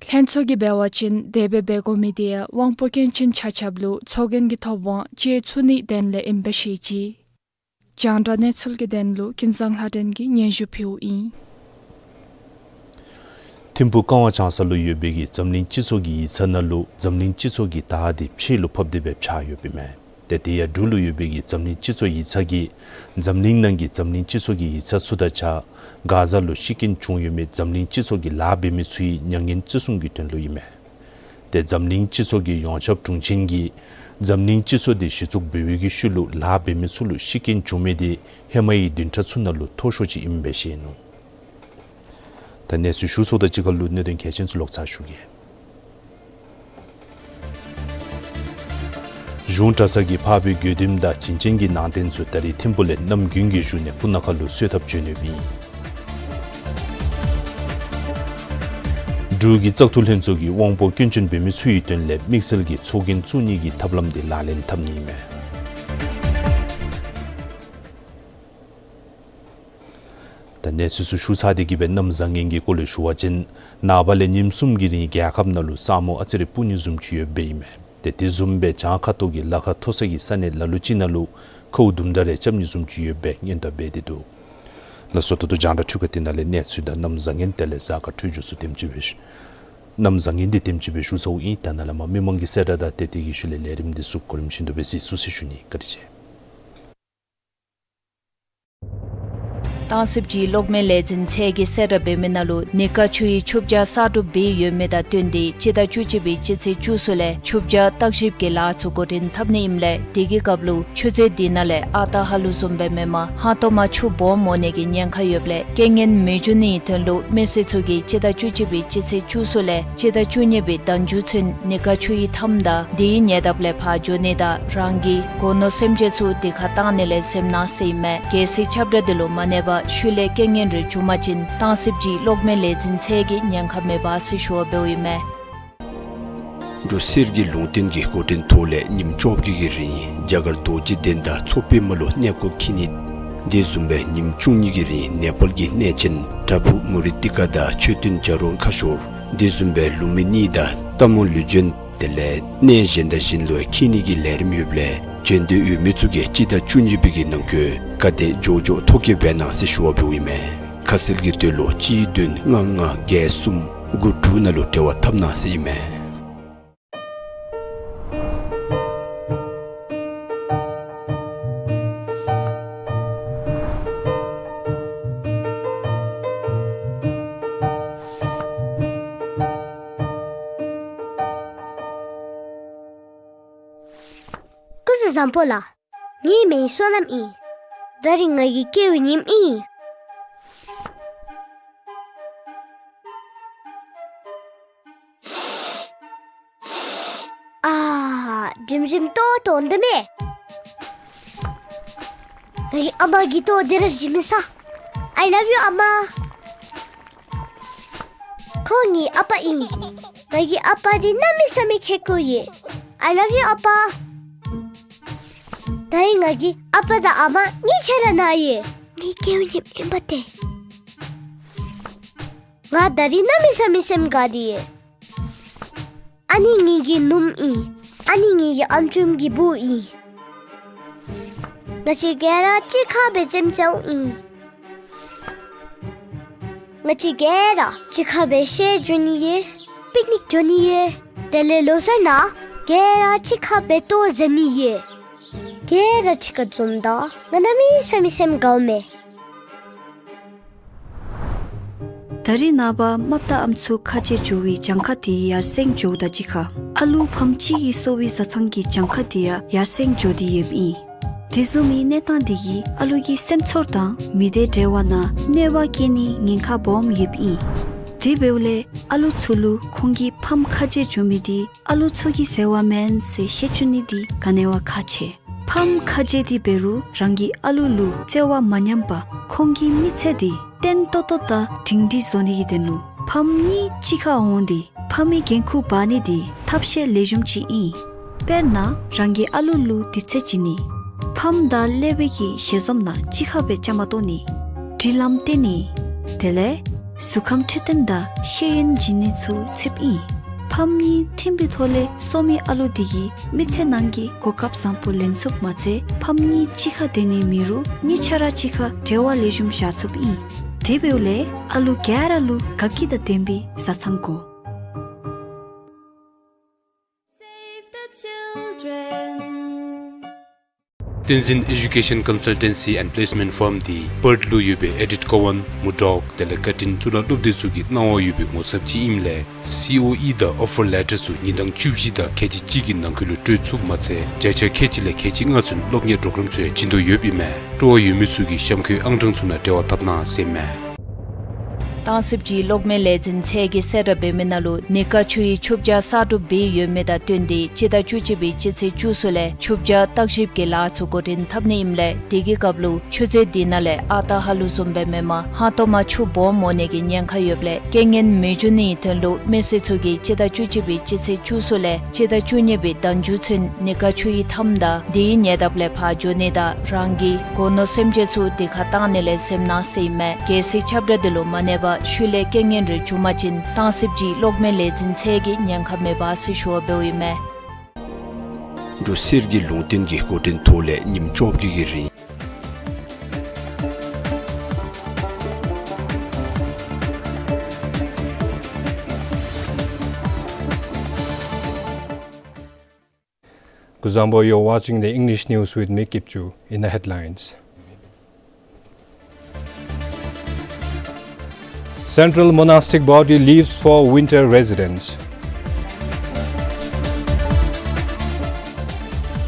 ལྷན་ཚོགས་ཀྱིས་འབད་བ་ཅིན་དེ་སྦེ་འབད་དགོ་མི་དེ་ཡང་དབང་པོ་སྐྱོན་ཅན་ཆ་ཁྱབ་ལུ་ཚོགས་རྒྱན་གྱི་ཐོབ་དབང་སྤྱོད་ཚུགས་ནིའི་དོན་ལས་ཨིན་པས་ཟེར་བཤད་ཅི། རྒྱང་བསྒྲགས་གནས་ཚུལ་གྱི་དོན་ལུ་ཀུན་བཟང་ལྷ་སྒྲོན་གྱིས་སྙན་ཞུ་ཕུལཝ་ཨིན། ཐིམ་ཕུག་ཀ་ཝང་ལྗང་ས་ལུ་ཡོད་པའི་གི་འཛམ་གླིང་སྤྱི་ཚོགས་ཀྱི་ཡིག་ཚང་ནང་ལུ་འཛམ་གླིང་སྤྱི་ཚོགས་ཀྱི་དར་དེ་ཕྱི་ལུ་ཕབ་སྟེ་སྦེ་བཞག་ཡོདཔ་ཨིན་མས། ཏེ་དེ་ཡང་འབྲུག་ལུ་ཡོད་པའི་གི་འཛམ་གླིང་སྤྱི་ཚོགས་ཡིག་ཚང་གིས་འཛམ་གླིང་ནང་གི་འཛམ་གླིང་སྤྱི་ཚོགས་ཀྱི་ཡིག་ཚང་ཚུ་དང་གཅིག་ཁར་གྷ་ཛ་ལུ་ཤི་རྐྱེན་བྱུང་ཡོད་མི་འཛམ་གླིང་སྤྱི་ཚོགས་ཀྱི་ལཱ་འབད་མི་ཚུའི་མྱ་ངན་བརྩི་སྲུང་གི་དོན་ལུ་ཨིན་མས། ཏེ་འཛམ་གླིང་སྤྱི་ཚོགས་ཀྱི་ཡོངས་ཁྱབ་དྲུང་ཆེན་གྱིས་འཛམ་གླིང་སྤྱི་ཚོགས་དེ་གཞི་བཙུགས་འབད་བའི་གི་ཤུལ་ལུ་ལཱ་འབད་མི་ཚུ་ལུ་ཤི་རྐྱེན་བྱུང་མི་དེ་ཧེ་མའི་བདུན་ཕྲག་ཚུ་ནང་ལུ་མཐོ་ཤོས་ཅིག་ཨིན་པས་ཟེར་ནུག། ད་གནས་ཚུལ་ཞུ་ཚརཝ་དང་གཅིག་ཁར་ལུ་གནད་དོན་གལ་ཆེན་ཚུ་ལོག་ཚར་ཞུ་གེ། གཞུང་གྲྭ་ཚང་གིས་འཕགས་པའི་དགེ་འདུན་དང་བྱིན་ཅན་གྱི་ནང་རྟེན་ཚུ་ད་རེས་ཐིམ་ཕུག་ལས་གནམ་དགུན་གྱི་བཞུགས་གནས་སྤུ་ན་ཁ་ལུ་གསོལ་ཐབ་བྱོན་ནུག། འབྲུག་གི་བཙག་འཐུ་ལྷན་ཚོགས་ཀྱིས་དབང་པོ་སྐྱོན་ཅན་འབད་མི་ཚུའི་དོན་ལས་དམིགས་བསལ་གྱི་ཚོགས་རྒྱན་བཙུགས་ནི་གི་ཐབས་ལམ་དེ་ལག་ལེན་འཐབ་ནི་ཨིན་མས། ད་གནས་ཚུལ་ཚུ་ཞུ་ཚར་ཏེ་གི་སྦེ་གནམ་བཟང་ངན་གྱི་སྐོར་ལས་ཞུ་བ་ཅིན་ནངས་པ་ལས་ཉིནམ་གསུམ་གྱི་རིང་རྒྱལ་ཁབ་ནང་ལུ་ས་སྨུག་ཨ་ཙི་རེ་སྤུབ་ནི་བཟུམ་ཅིག་ཡོདཔ་ཨིན་མས། ཏེ་དེ་བཟུམ་སྦེ་བྱང་ཁ་ཐུག་གི་ལ་ཁ་མཐོ་ས་གི་ས་གནས་ལ་ལུ་ཅིག་ནང་ལུ་ཁཝ་དུམ་གྲ་རེ་རྐྱབ་ནི་བཟུམ་ཅིག་ཡོདཔ་སྦེ་སྔོན་བརྡ་འབད་དེ་འདུག། ལགས་སོ། ད་ལྟོ་རྒྱང་བསྒྲགས་འཕྲུལ་ཁང་འདི་ནང་ལས་གནས་ཚུལ་དང་གནམ་བཟང་ངན་དེ་ལས་གཟའ་སྐར་འཕྲོད་སྦྱོར་ཚུ་དེམ་ཅིག་སྦེ་ཞུ། གནམ་བཟང་ངན་འདི་དེམ་ཅིག་སྦེ་ཞུ་ཚརཝ་ཨིན། ད་ནཱ་ལས་མར་མི་མང་གི་གསལ་བསྒྲགས་དང་དེ་དེ་གི་ཤུལ་ལས་ལས་རིམ་འདི་ཚུ་གོ་རིམ་བཞིན་དུ་སྦེ་གཟིགས་ཚུགས་ཟེར་ཞུ་ནི། བཀའ་དྲིན་ཆེ། སྟང་སི་བུ་གཅིག་གློག་མེ་ལས་འཛིན་ཚད་ཀྱིས་གསལ་བསྒྲགས་འབད་མི་ནང་ལུ་གཉིས་ཀ་ཆུ་ཡི་ཆུ་བྱ་གསར་སྒྲུབ་འབད་ཡོད་མི་དང་བསྟུན་ཏེ་སྤྱི་ཟླ་བཅུ་གཅིག་པའི་སྤྱི་ཚེས་བཅུ་གསུམ་ལས་ཆུ་བྱ་བརྟག་ཞིབ་ཀྱི་ལཱ་ཚུ་འགོ་འདྲེན་འཐབ་ནི་ཨིནམ་ལས་དེ་གི་སྐབས་ལུ་ཆུ་མཛོད་འདི་ནང་ལས་ཨ་རྟག་ཧ་ལུགས་བཟུམ་སྦེ་མེན་པར་ཧང་སྟོང་མ་ཆུ་སྦོམ་འོང་ནི་གི་ཉེན་ཁ་ཡོདཔ་ལས་རྐྱེན་ངན་མི་འབྱུང་ནིའི་དོན་ལུ་མི་སེར་ཚུ་གིས་སྤྱི་ཟླ་བཅུ་གཅིག་པའི་སྤྱི་ཚེས་བཅུ་གསུམ་ལས་སྤྱི་ཟླ་བཅུ་གཉིས་པའི་ཟླ་མཇུག་ཚུན་གཉིས་ཀ་ཆུ་ཡི་མཐའམ་དང་དེའི་ཉེ་འདབས་ལས་ཕར་འགྱོ་ནི་དང་རང་གི་སྒོ་ནོར་སེམས་ཅན་ཚུ་དེ་ཁར་བཏང་ནི་ལས་སེམས་གནང་ཟེར་ཨིན་མས། གལ་སྲིད་ཁྱབ་བསྒྲགས་འདི་ལུ་མ་གནས་པར་ཤུལ་ལས་རྐྱེན་ངན་རེ་བྱུང་པ་ཅིན་སྟང་སི་བུ་གཅིག་གློག་མེ་ལས་འཛིན་ཚད་ཀྱིས་ཉེན་ཁ་མེད་པ་ཟེར་ཞུ་བ་འབདཝ་ཨིན་མས། འབྲུག་གསེར་གྱི་ལུང་བསྟན་གྱི་འགོ་འདྲེན་ཐོག་ལས་ཉིནམ་བཅོ་བརྒྱད་ཀྱི་རིང་རྒྱ་གར་རྡོ་རྗེ་གདན་དང་མཚོ་པདྨ་ལུ་གནས་སྐོར་འཁྱིད་ནི། དེ་བཟུམ་སྦེ་ཉིནམ་བཅུ་གཉིས་ཀྱི་རིང་ནེ་པཱལ་གྱི་གནས་ཆེན་བྲག་ཕུག་མུ་ཊི་ཀ་དང་མཆོད་རྟེན་བྱ་རུང་ཁ་ཤོར། དེ་བཟུམ་སྦེ་ལུམ་བི་ནི་དང་སྟག་མོ་ལུས་སྦྱིན་དེ་ལས་གནས་གཞན་དང་གཞན་ལུ་འཁྱིད་ནི་གི་ལས་རིམ་ཡོདཔ་ལས་བྱོན་འདོད་ཡོད་མི་ཚུ་གིས་སྤྱི་ཟླ་བཅུ་གཉིས་པའི་གི་ནང་འཁོད་ག་དེ་མགྱོགས་མགྱོགས་ཐོ་བཀོད་འབད་གནང་ཟེར་ཞུ་བ་འབདཝ་ཨིན་མས། ཁ་གསལ་གྱི་དོན་ལུ་གཅིག་བདུན་ལྔ་ལྔ་བརྒྱད་གསུམ་དགུ་དྲུག་ནང་ལུ་འབྲེལ་བ་འཐབ་གནང་ཟེར་ཨིན་མས། སྐུ་གཟུགས་བཟང་པོ་ལགས། ངེའི་མིང་བསོད་ནམས་ཨིན། ད་རིས་ང་གི་སྐྱེ་བའི་ཉིནམ་ཨིན། ཨ་ཧ། དྲིམ་དྲིམ་ཏོག་ཏོ་འདི་མས། ངེའི་ཨ་མ་གི་ལྟོ་འདི་ར་བཞེས་མི་ས། I love you ཨ་མ། ཁོང་ངེའི་ཨ་པ་ཨིན། ང་གི་ཨ་པ་འདི་གནམ་མེད་ས་མེད་ཁེ་ཀོ་ཡོད། I love you ཨ་པ། ད་རིས་ང་གི་ཨ་པ་དང་ཨ་མ་གཉིས་ཆ་ར་ན་ཡོད། ངེའི་སྐྱེ་བའི་ཉིནམ་ཨིན་པ་ཏེ། ང་ད་རིས་གནམ་མེད་ས་མེད་སེམས་དགའ་སྟེ་ཡོད། ཨ་ནི་ངེའི་གི་ནུམོ་ཨིན། ཨ་ནི་ངེའི་གི་ཨམ་ཅུང་གི་བུ་ཨིན། ང་བཅས་ག་ར་གཅིག་ཁར་སྦེ་འཛོམས་འཛོམསཔ་ཨིན། ང་བཅས་ག་ར་གཅིག་ཁར་སྦེ་བཤལ་འགྱོ་ནི་ཡོད། པིག་ནིག་འགྱོ་ནི་ཡོད། དེ་ལས་ལོ་གསར་ནང་ག་ར་གཅིག་ཁར་སྦེ་ལྟོ་བཟའ་ནི་ཡོད། ག་ར་གཅིག་ཁར་འཛོམས་ད་ང་གནམ་མེད་ས་མེད་སེམས་དགའཝ་མས། ད་རིས་ནངས་པ་རྨགཔ་དང་ཨམ་སྲུ་ཁ་རྗེ་འགྱོ་བའི་གྱངས་ཁ་དེ་ཡར་སེང་འགྱོཝ་དང་གཅིག་ཁར་ཨ་ལུ་ཕམ་གཅིག་གི་གསོ་བའི་བཟའ་ཚང་གི་གྱངས་ཁ་དེ་ཡང་ཡར་སེང་འགྱོ་སྟེ་ཡོདཔ་ཨིན། དེ་བཟུམ་མའི་གནས་སྟངས་དེ་གིས་ཨ་ལུ་གི་སེམས་ཚོར་དང་མི་སྡེ་འབྲེལ་བ་ནང་གནོད་པ་བཀལ་ནིའི་ཉེན་ཁ་སྦོམ་ཡོདཔ་ཨིན། དེ་འབདཝ་ལས་ཨ་ལུ་ཚུ་ལུ་ཁོང་གི་ཕམ་ཁ་རྗེ་འགྱོ་མི་དེ་ཨ་ལུ་ཚུ་གི་ཟེར་བ་མེན་ཟེར་ཤེས་བཅུག་ནི་དེ་ག་ནི་བ་ཁག་ཆེ། ཕམ་ཁ་རྗེ་དེ་འབད་རུང་རང་གི་ཨ་ལུ་ལུ་བརྩེ་བ་མ་ཉམས་པར་ཁོང་གི་མི་ཚེ་དེ་བརྟན་ཏོག་ཏོ་དང་སྒྲིང་སྒྲིང་བཟོ་ནི་གི་དོན་ལུ་ཕམ་གཉིས་གཅིག་ཁར་འོང་སྟེ་ཕམ་གྱི་འགན་ཁུར་འབག་ནི་དེ་ཐབས་ཤེས་ལེགས་ཤོམ་ཅིག་ཨིན། དཔེར་ན་རང་གི་ཨ་ལུ་ལུ་དུས་ཚོད་བྱིན་ནི། ཕམ་དང་ཀླད་པའི་གི་ཞལ་འཛོམས་ནང་གཅིག་ཁར་སྦེ་བཅའ་མར་གཏོགས་ནི། སྒྲིག་ལམ་བརྟན་ནི། དེ་ལས་གཟུགས་ཁམས་འཕྲོད་བསྟེན་དང་ཤེས་ཡོན་སྦྱིན་ནི་ཚུ་ཚུདཔ་ཨིན། ཕམ་གཉིས་ཐིམ་པའི་ཐོག་ལས་གསོ་མི་ཨ་ལུ་དེ་གིས་མི་ཚེ་ནང་གི་གོ་སྐབས་བཟང་པོ་ལེན་ཚུགསཔ་མ་ཚད་ཕམ་གཉིས་གཅིག་ཁར་སྡོད་ནི་མེད་རུང་གཉིས་ཆ་ར་གཅིག་ཁར་འབྲེལ་བ་ལེགས་ཤོམ་བཞག་ཚུགསཔ་ཨིན། དེ་འབདཝ་ལས་ཨ་ལུ་ག་ར་ལུ་དགའ་སྐྱིད་དང་ལྡན་པའི་བཟའ་ཚང་དགོ། Save the children. Tenzin Education Consultancy and Placement Firm འདི་པརཐ་ལུ་ཡོད་པའི་ཨེ་ཌིཐ་ཀོ་ཝཱན་མུར་ཌོག་དེ་ལས་ཀར་ཊིན་གཙུག་ལག་སློབ་སྡེ་ཚུ་གི་གནང་བ་ཡོད་པའི་ངོ་ཚབ་ཅིག་ཨིནམ་ལས་སི་ཨོ་ཨི་དང་ཨོ་ཕར་ལེ་ཊར་ཚུ་ཉིན་གྲངས་བཅུ་བཞི་དང་ཁལ་གཅིག་གཅིག་གི་ནང་འཁོད་ལུ་སྤྲོད་ཚུགསཔ་མ་ཚད་བརྒྱ་ཆ་ཁལ་གཅིག་ལས་ཁལ་གཅིག་ལྔ་ཚུན་སློབ་གཉེར་པོརོ་གརམ་ཚུ་ཡང་བྱིན་དོ་ཡོདཔ་ཨིན་མས། སྤྲོ་བ་ཡོད་མི་ཚུ་གིས་གཤམ་འཁོད་ཨང་གྲངས་ཚུ་ནང་འབྲེལ་བ་འཐབ་གནང་ཟེར་ཨིན་མས། སྟང་སི་པ་ཅིག་གློག་མེ་ལས་འཛིན་ཚད་ཀྱིས་གསལ་བསྒྲགས་འབད་མི་ནང་ལུ་གནས་སྐབས་ཆུ་ཡི་ཆུ་བྱ་གསར་སྒྲུབ་འབད་ཡོད་མི་དང་བསྟུན་ཏེ་སྤྱི་ཟླ་བཅུ་གཅིག་པའི་སྤྱི་ཚེས་བཅུ་གསུམ་ལས་ཆུ་བྱ་བརྟག་ཞིབ་ཀྱི་ལཱ་ཚུ་འགོ་འདྲེན་འཐབ་ནི་ཨིནམ་ལས་དེ་གི་སྐབས་ལུ་ཆུ་མཛོད་དེ་ནང་ལས་ཨ་རྟག་ཧ་ལུགས་བཟུམ་སྦེ་མེན་པར་ཧང་སྟོང་མ་ཆུ་སྦོམ་འོང་ནི་གི་ཉེན་ཁ་ཡོདཔ་ལས་རྐྱེན་ངན་མི་འབྱུང་ནིའི་དོན་ལུ་མི་སེར་ཚུ་གིས་སྤྱི་ཟླ་བཅུ་གཅིག་པའི་སྤྱི་ཚེས་བཅུ་གསུམ་ལས་སྤྱི་ཟླ་བཅུ་གཉིས་པའི་ཟླ་མཇུག་ཚུན་གནས་སྐབས་ཆུ་ཡི་མཐའམ་དང་དེའི་ཉེ་འདབས་ལས་ཕར་འགྱོ་ནི་དང་རང་གི་སྒོ་ནོར་སེམས་ཅན་ཚུ་དེ་ཁར་བཏང་ནི་ལས་སེམས་གནང་ཟེར་ཨིན་མས། གལ་སྲིད་ཁྱབ་བསྒྲགས་དེ་ལུ་མ་གནས་པར་ཤུལ་ལས་རྐྱེན་ངན་རེ་བྱུང་པ་ཅིན་སྟང་སི་པ་ཅིག་གློག་མེ་ལས་འཛིན་ཚད་ཀྱིས་ཉེན་ཁ་མེད་པ་ཟེར་ཞུ་བ་འབདཝ་ཨིན་མས། འབྲུག་གསེར་གྱི་ལུང་བསྟན་གྱི་འགོ་འདྲེན་ཐོག་ལས་ཉིནམ་བཅོ་བརྒྱད་ཀྱི་རིང་Kuzuzangpo, you're watching the English news with me, Kipchu. In the headlines, Central Monastic Body leaves for winter residence.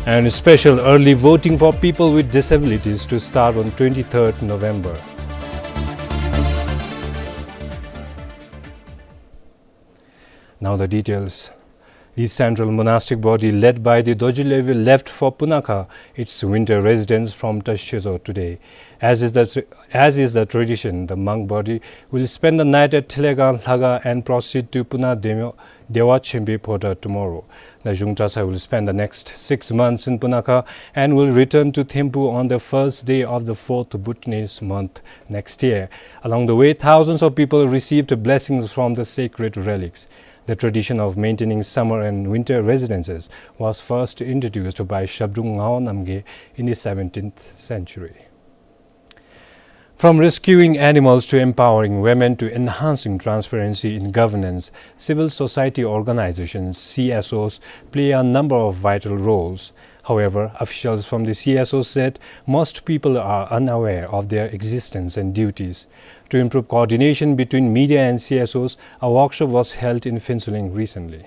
And special early voting for people with disabilities to start on twenty-third November. Now the details. The Central Monastic Body, led by the Dorji Lhagpa, left for Punakha, its winter residence, from Tashi Chuzo today. As is the, as is the tradition, the monk body will spend the night at Thilegang Lhaga and proceed to Puna Dewa, Dewa Chembe Phota tomorrow. The Zhungtasa will spend the next six months in Punakha and will return to Thimphu on the first day of the fourth Bhutanese month next year. Along the way, thousands of people received blessings from the sacred relics. The tradition of maintaining summer and winter residences was first introduced by Zhabdrung Ngawang Namgyal in the seventeenth century. From rescuing animals to empowering women to enhancing transparency in governance, civil society organizations, C S Os, play a number of vital roles. However, officials from the C S O said most people are unaware of their existence and duties. To improve coordination between media and C S Os, a workshop was held in Phuentsholing recently.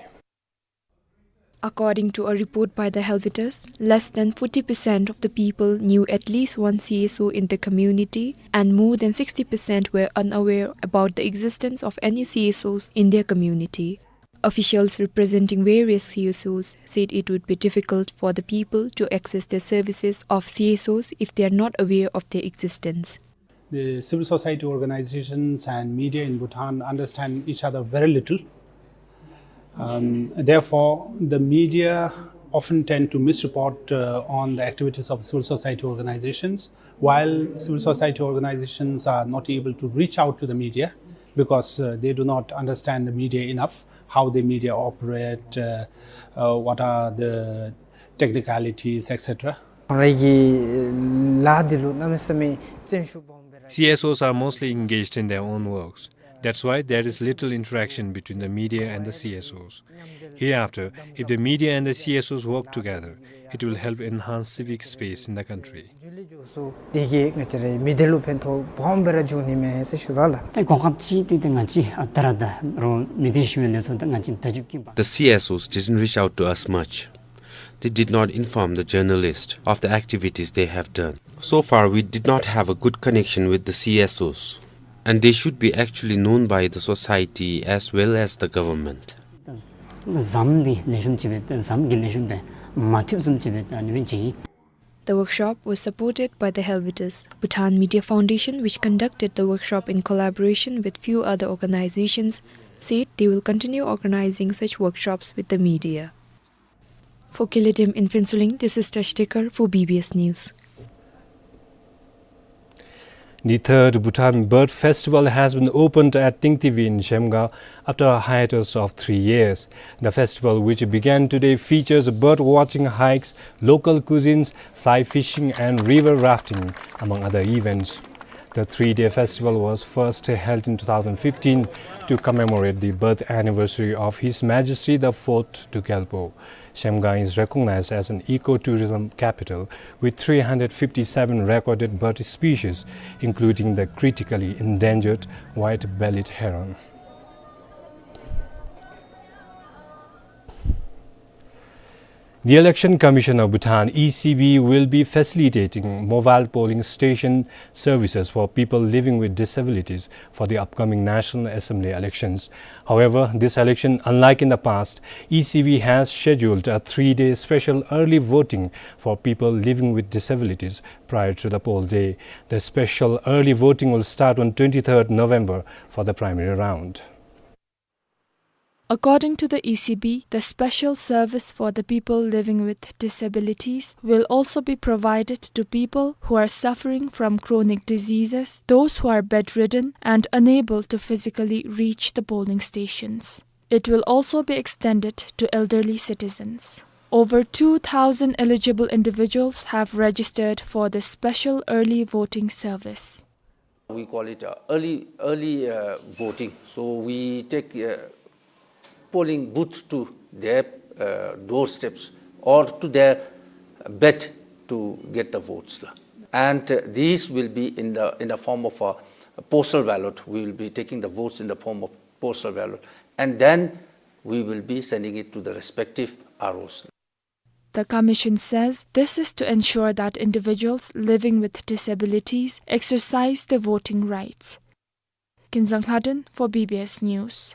According to a report by the Helvetas, less than forty percent of the people knew at least one C S O in the community, and more than sixty percent were unaware about the existence of any C S Os in their community. Officials representing various C S Os said it would be difficult for the people to access the services of C S Os if they are not aware of their existence. The civil society organizations and media in Bhutan understand each other very little. Um, therefore, the media often tend to misreport, uh, on the activities of civil society organizations, while civil society organizations are not able to reach out to the media because, uh, they do not understand the media enough, how the media operate, uh, uh, what are the technicalities, et cetera. ཁོང་རའི་གི་ལཱ་འདི་ལུ་གནམ་མེད་ས་མེད་བརྩོན་ཤུགས་སྦོམ་སྦེ་ར། C S Os are mostly engaged in their own works. That's why there is little interaction between the media and the C S Os. Hereafter, if the media and the C S Os work together, it will help enhance civic space in the country. འདི་གིས་ང་བཅས་རའི་མི་སྡེ་ལུ་ཕན་ཐོགས་སྦོམ་སྦེ་ར་འབྱུང་ནི་མས་ཟེར་ཞུ་དོ་ལགས། ད་གོ་སྐབས་ཅིག་འདི་ད་ང་བཅས་ཨ་རྟག་ར་ད་རུང་མི་སྡེ་ཞུ་བའི་ལས་ཚོགས་ད་ང་བཅས་ད་འཇུག་གིན་པ། The C S Os didn't reach out to us much. They did not inform the journalist of the activities they have done. So far, we did not have a good connection with the C S Os, and they should be actually known by the society as well as the government. ཟམ་འདི་ལེགས་ཤོམ་ཅིག་སྦེ་ད་ཟམ་གྱི་ལེགས་ཤོམ་སྦེ་མ་ཐུབ་བཟུམ་ཅིག་སྦེ་ད་ཨ་ནི་སྦེ་ཅིག། The workshop was supported by the Helvetas, Bhutan Media Foundation, which conducted the workshop in collaboration with few other organizations, said they will continue organizing such workshops with the media. For Kele Dem in Phuentsholing, this is Tashi Tekar for B B S News. The third Bhutan Bird Festival has been opened at Tingtivi in Shemga after a hiatus of three years. The festival, which began today, features bird watching hikes, local cuisines, fly fishing and river rafting, among other events. The three-day festival was first held in two thousand fifteen to commemorate the birth anniversary of His Majesty the Fourth Druk Gyalpo. Shemga is recognized as an ecotourism capital with three hundred fifty-seven recorded bird species, including the critically endangered white-bellied heron. The Election Commission of Bhutan, E C B, will be facilitating mobile polling station services for people living with disabilities for the upcoming National Assembly elections. However, this election, unlike in the past, E C B has scheduled a three-day special early voting for people living with disabilities prior to the poll day. The special early voting will start on twenty-third November for the primary round. According to the E C B, the special service for the people living with disabilities will also be provided to people who are suffering from chronic diseases, those who are bedridden and unable to physically reach the polling stations. It will also be extended to elderly citizens. Over two thousand eligible individuals have registered for this special early voting service. We call it, uh, early, early, uh, voting. So we take, uh, polling booth to their, uh, doorsteps or to their bed to get the votes la. And, uh, these will be in the, in the form of a, a postal ballot. We will be taking the votes in the form of postal ballot, and then we will be sending it to the respective R Os. The commission says this is to ensure that individuals living with disabilities exercise their voting rights. Kinzang Lhaden for B B S News.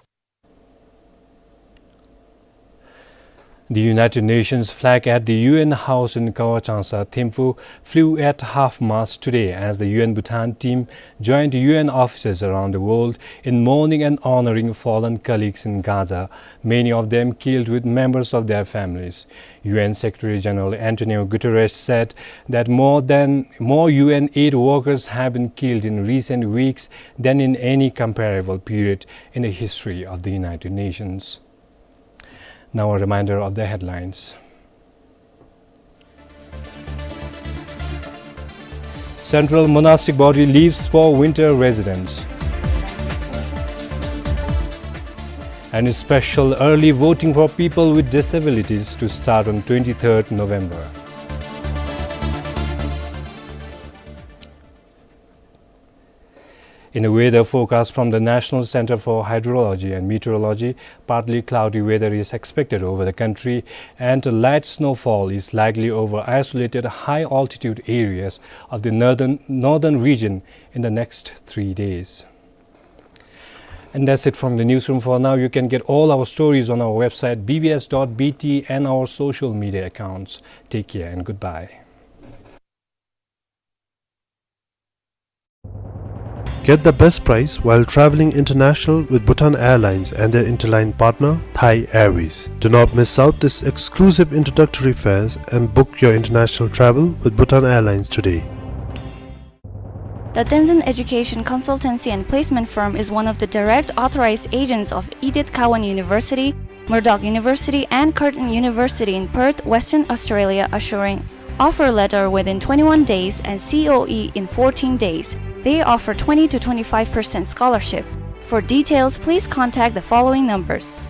The United Nations flag at the U N house in Kawachangsa, Thimphu, flew at half-mast today as the U N Bhutan team joined U N offices around the world in mourning and honoring fallen colleagues in Gaza, many of them killed with members of their families. U N Secretary General Antonio Guterres said that more than, more U N aid workers have been killed in recent weeks than in any comparable period in the history of the United Nations. Now a reminder of the headlines. Central Monastic Body leaves for winter residence. And special early voting for people with disabilities to start on twenty-third November. In a weather forecast from the National Center for Hydrology and Meteorology, partly cloudy weather is expected over the country, and light snowfall is likely over isolated high-altitude areas of the northern, northern region in the next three days. And that's it from the newsroom for now. You can get all our stories on our website, B B S dot B T, and our social media accounts. Take care and goodbye. Get the best price while traveling international with Bhutan Airlines and their interline partner, Thai Airways. Do not miss out this exclusive introductory fares and book your international travel with Bhutan Airlines today. The Tenzin Education Consultancy and Placement Firm is one of the direct authorized agents of Edith Cowan University, Murdoch University, and Curtin University in Perth, Western Australia, assuring offer letter within twenty-one days and C O E in fourteen days. They offer twenty to twenty-five percent scholarship. For details, please contact the following numbers.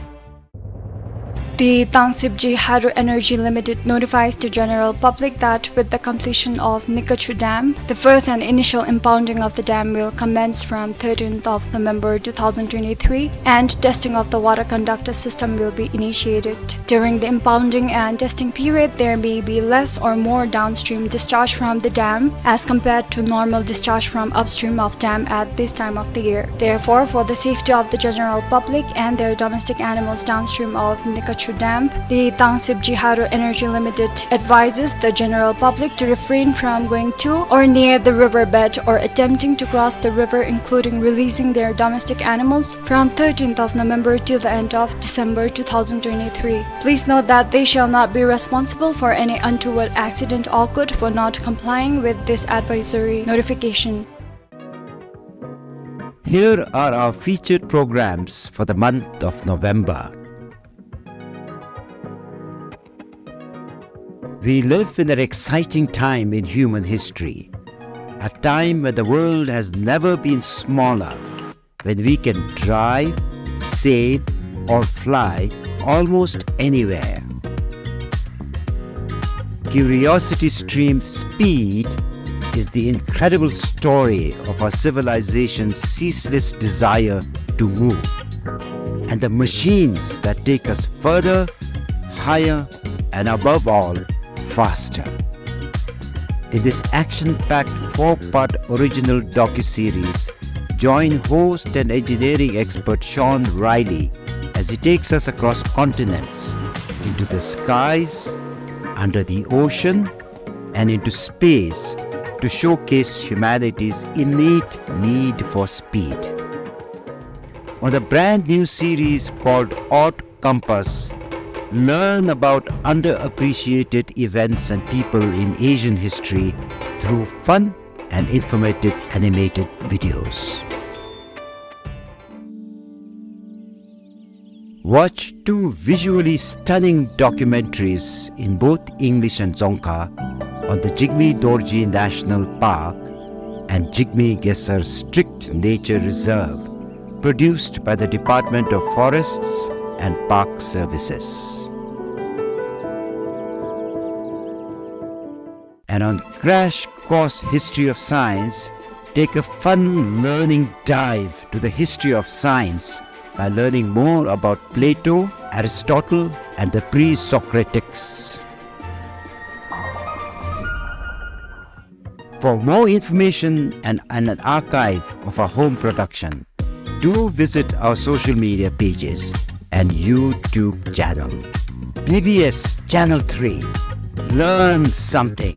The Tangsibji Hydro Energy Limited notifies the general public that with the completion of Nikachu Dam, the first and initial impounding of the dam will commence from thirteenth of November two thousand twenty-three, and testing of the water conductor system will be initiated. During the impounding and testing period, there may be less or more downstream discharge from the dam as compared to normal discharge from upstream of dam at this time of the year. Therefore, for the safety of the general public and their domestic animals downstream of Nikachu Dam, the Tangsip Jiharo Energy Limited advises the general public to refrain from going to or near the river bed or attempting to cross the river, including releasing their domestic animals, from thirteenth of November till the end of December two thousand twenty-three. Please note that they shall not be responsible for any untoward accident occurred for not complying with this advisory notification. Here are our featured programs for the month of November. We live in an exciting time in human history, a time when the world has never been smaller, when we can drive, sail, or fly almost anywhere. Curiosity Stream's Speed is the incredible story of our civilization's ceaseless desire to move and the machines that take us further, higher, and above all, faster. In this action-packed four-part original docuseries, join host and engineering expert Sean Riley as he takes us across continents, into the skies, under the ocean, and into space to showcase humanity's innate need for speed. On the brand new series called Odd Compass, learn about underappreciated events and people in Asian history through fun and informative animated videos. Watch two visually stunning documentaries in both English and Dzongkha on the Jigme Dorji National Park and Jigme Gesar Strict Nature Reserve, produced by the Department of Forests and Park Services. And on Crash Course History of Science, take a fun learning dive to the history of science by learning more about Plato, Aristotle, and the pre-Socratics. For more information and, and an archive of our home production, do visit our social media pages and YouTube channel. B B S Channel three. Learn something.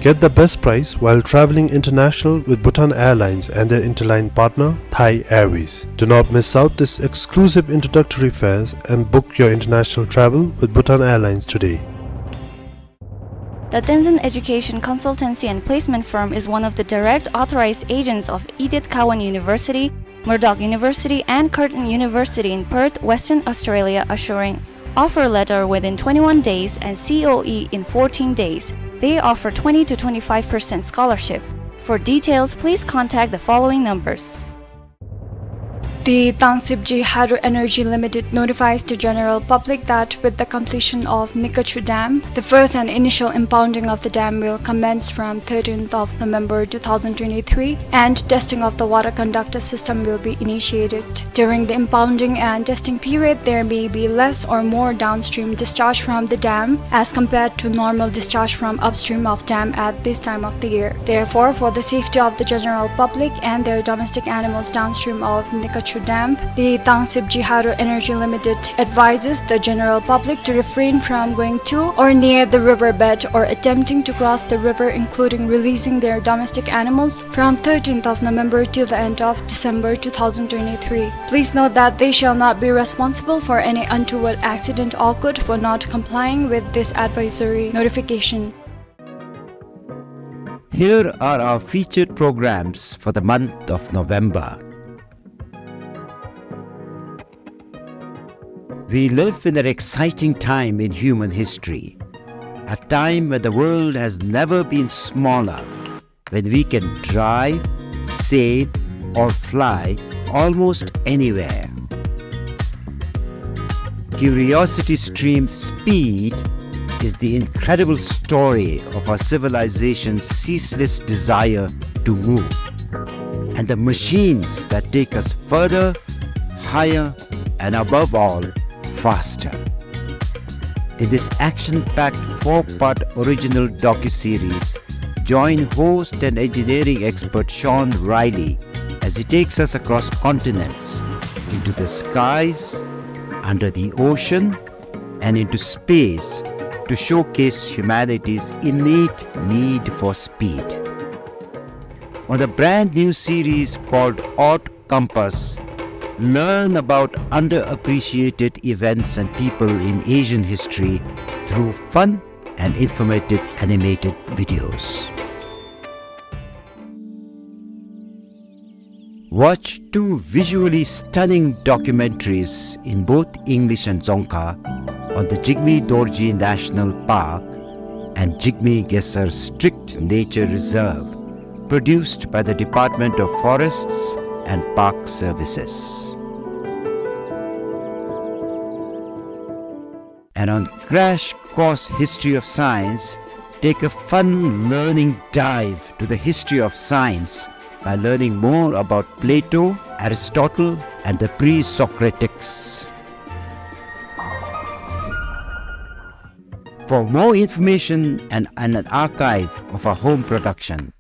Get the best price while traveling international with Bhutan Airlines and their interline partner, Thai Airways. Do not miss out this exclusive introductory fares and book your international travel with Bhutan Airlines today. The Tenzin Education Consultancy and Placement Firm is one of the direct authorized agents of Edith Cowan University, Murdoch University, and Curtin University in Perth, Western Australia, assuring offer letter within twenty-one days and C O E in fourteen days. They offer twenty to twenty-five percent scholarship. For details, please contact the following numbers. The Tangsibji Hydro Energy Limited notifies the general public that with the completion of Nikachu Dam, the first and initial impounding of the dam will commence from thirteenth of November two thousand twenty-three, and testing of the water conductor system will be initiated. During the impounding and testing period, there may be less or more downstream discharge from the dam as compared to normal discharge from upstream of dam at this time of the year. Therefore, for the safety of the general public and their domestic animals downstream of Nikachu Dam, the Tangsibji Hydro Energy Limited advises the general public to refrain from going to or near the river bed or attempting to cross the river, including releasing their domestic animals, from thirteenth of November till the end of December two thousand twenty-three. Please note that they shall not be responsible for any untoward accident occurred for not complying with this advisory notification. Here are our featured programs for the month of November. We live in an exciting time in human history, a time when the world has never been smaller, when we can drive, sail, or fly almost anywhere. Curiosity Stream Speed is the incredible story of our civilization's ceaseless desire to move, and the machines that take us further, higher, and above all, faster. In this action-packed four-part original docuseries, join host and engineering expert Sean Riley as he takes us across continents, into the skies, under the ocean, and into space to showcase humanity's innate need for speed. On the brand new series called Odd Compass, learn about underappreciated events and people in Asian history through fun and informative animated videos. Watch two visually stunning documentaries in both English and Dzongkha on the Jigme Dorji National Park and Jigme Khesar Strict Nature Reserve, produced by the Department of Forests and Park Services. And on Crash Course History of Science, take a fun learning dive to the history of science by learning more about Plato, Aristotle, and the pre-Socratics. For more information and, and an archive of our home production,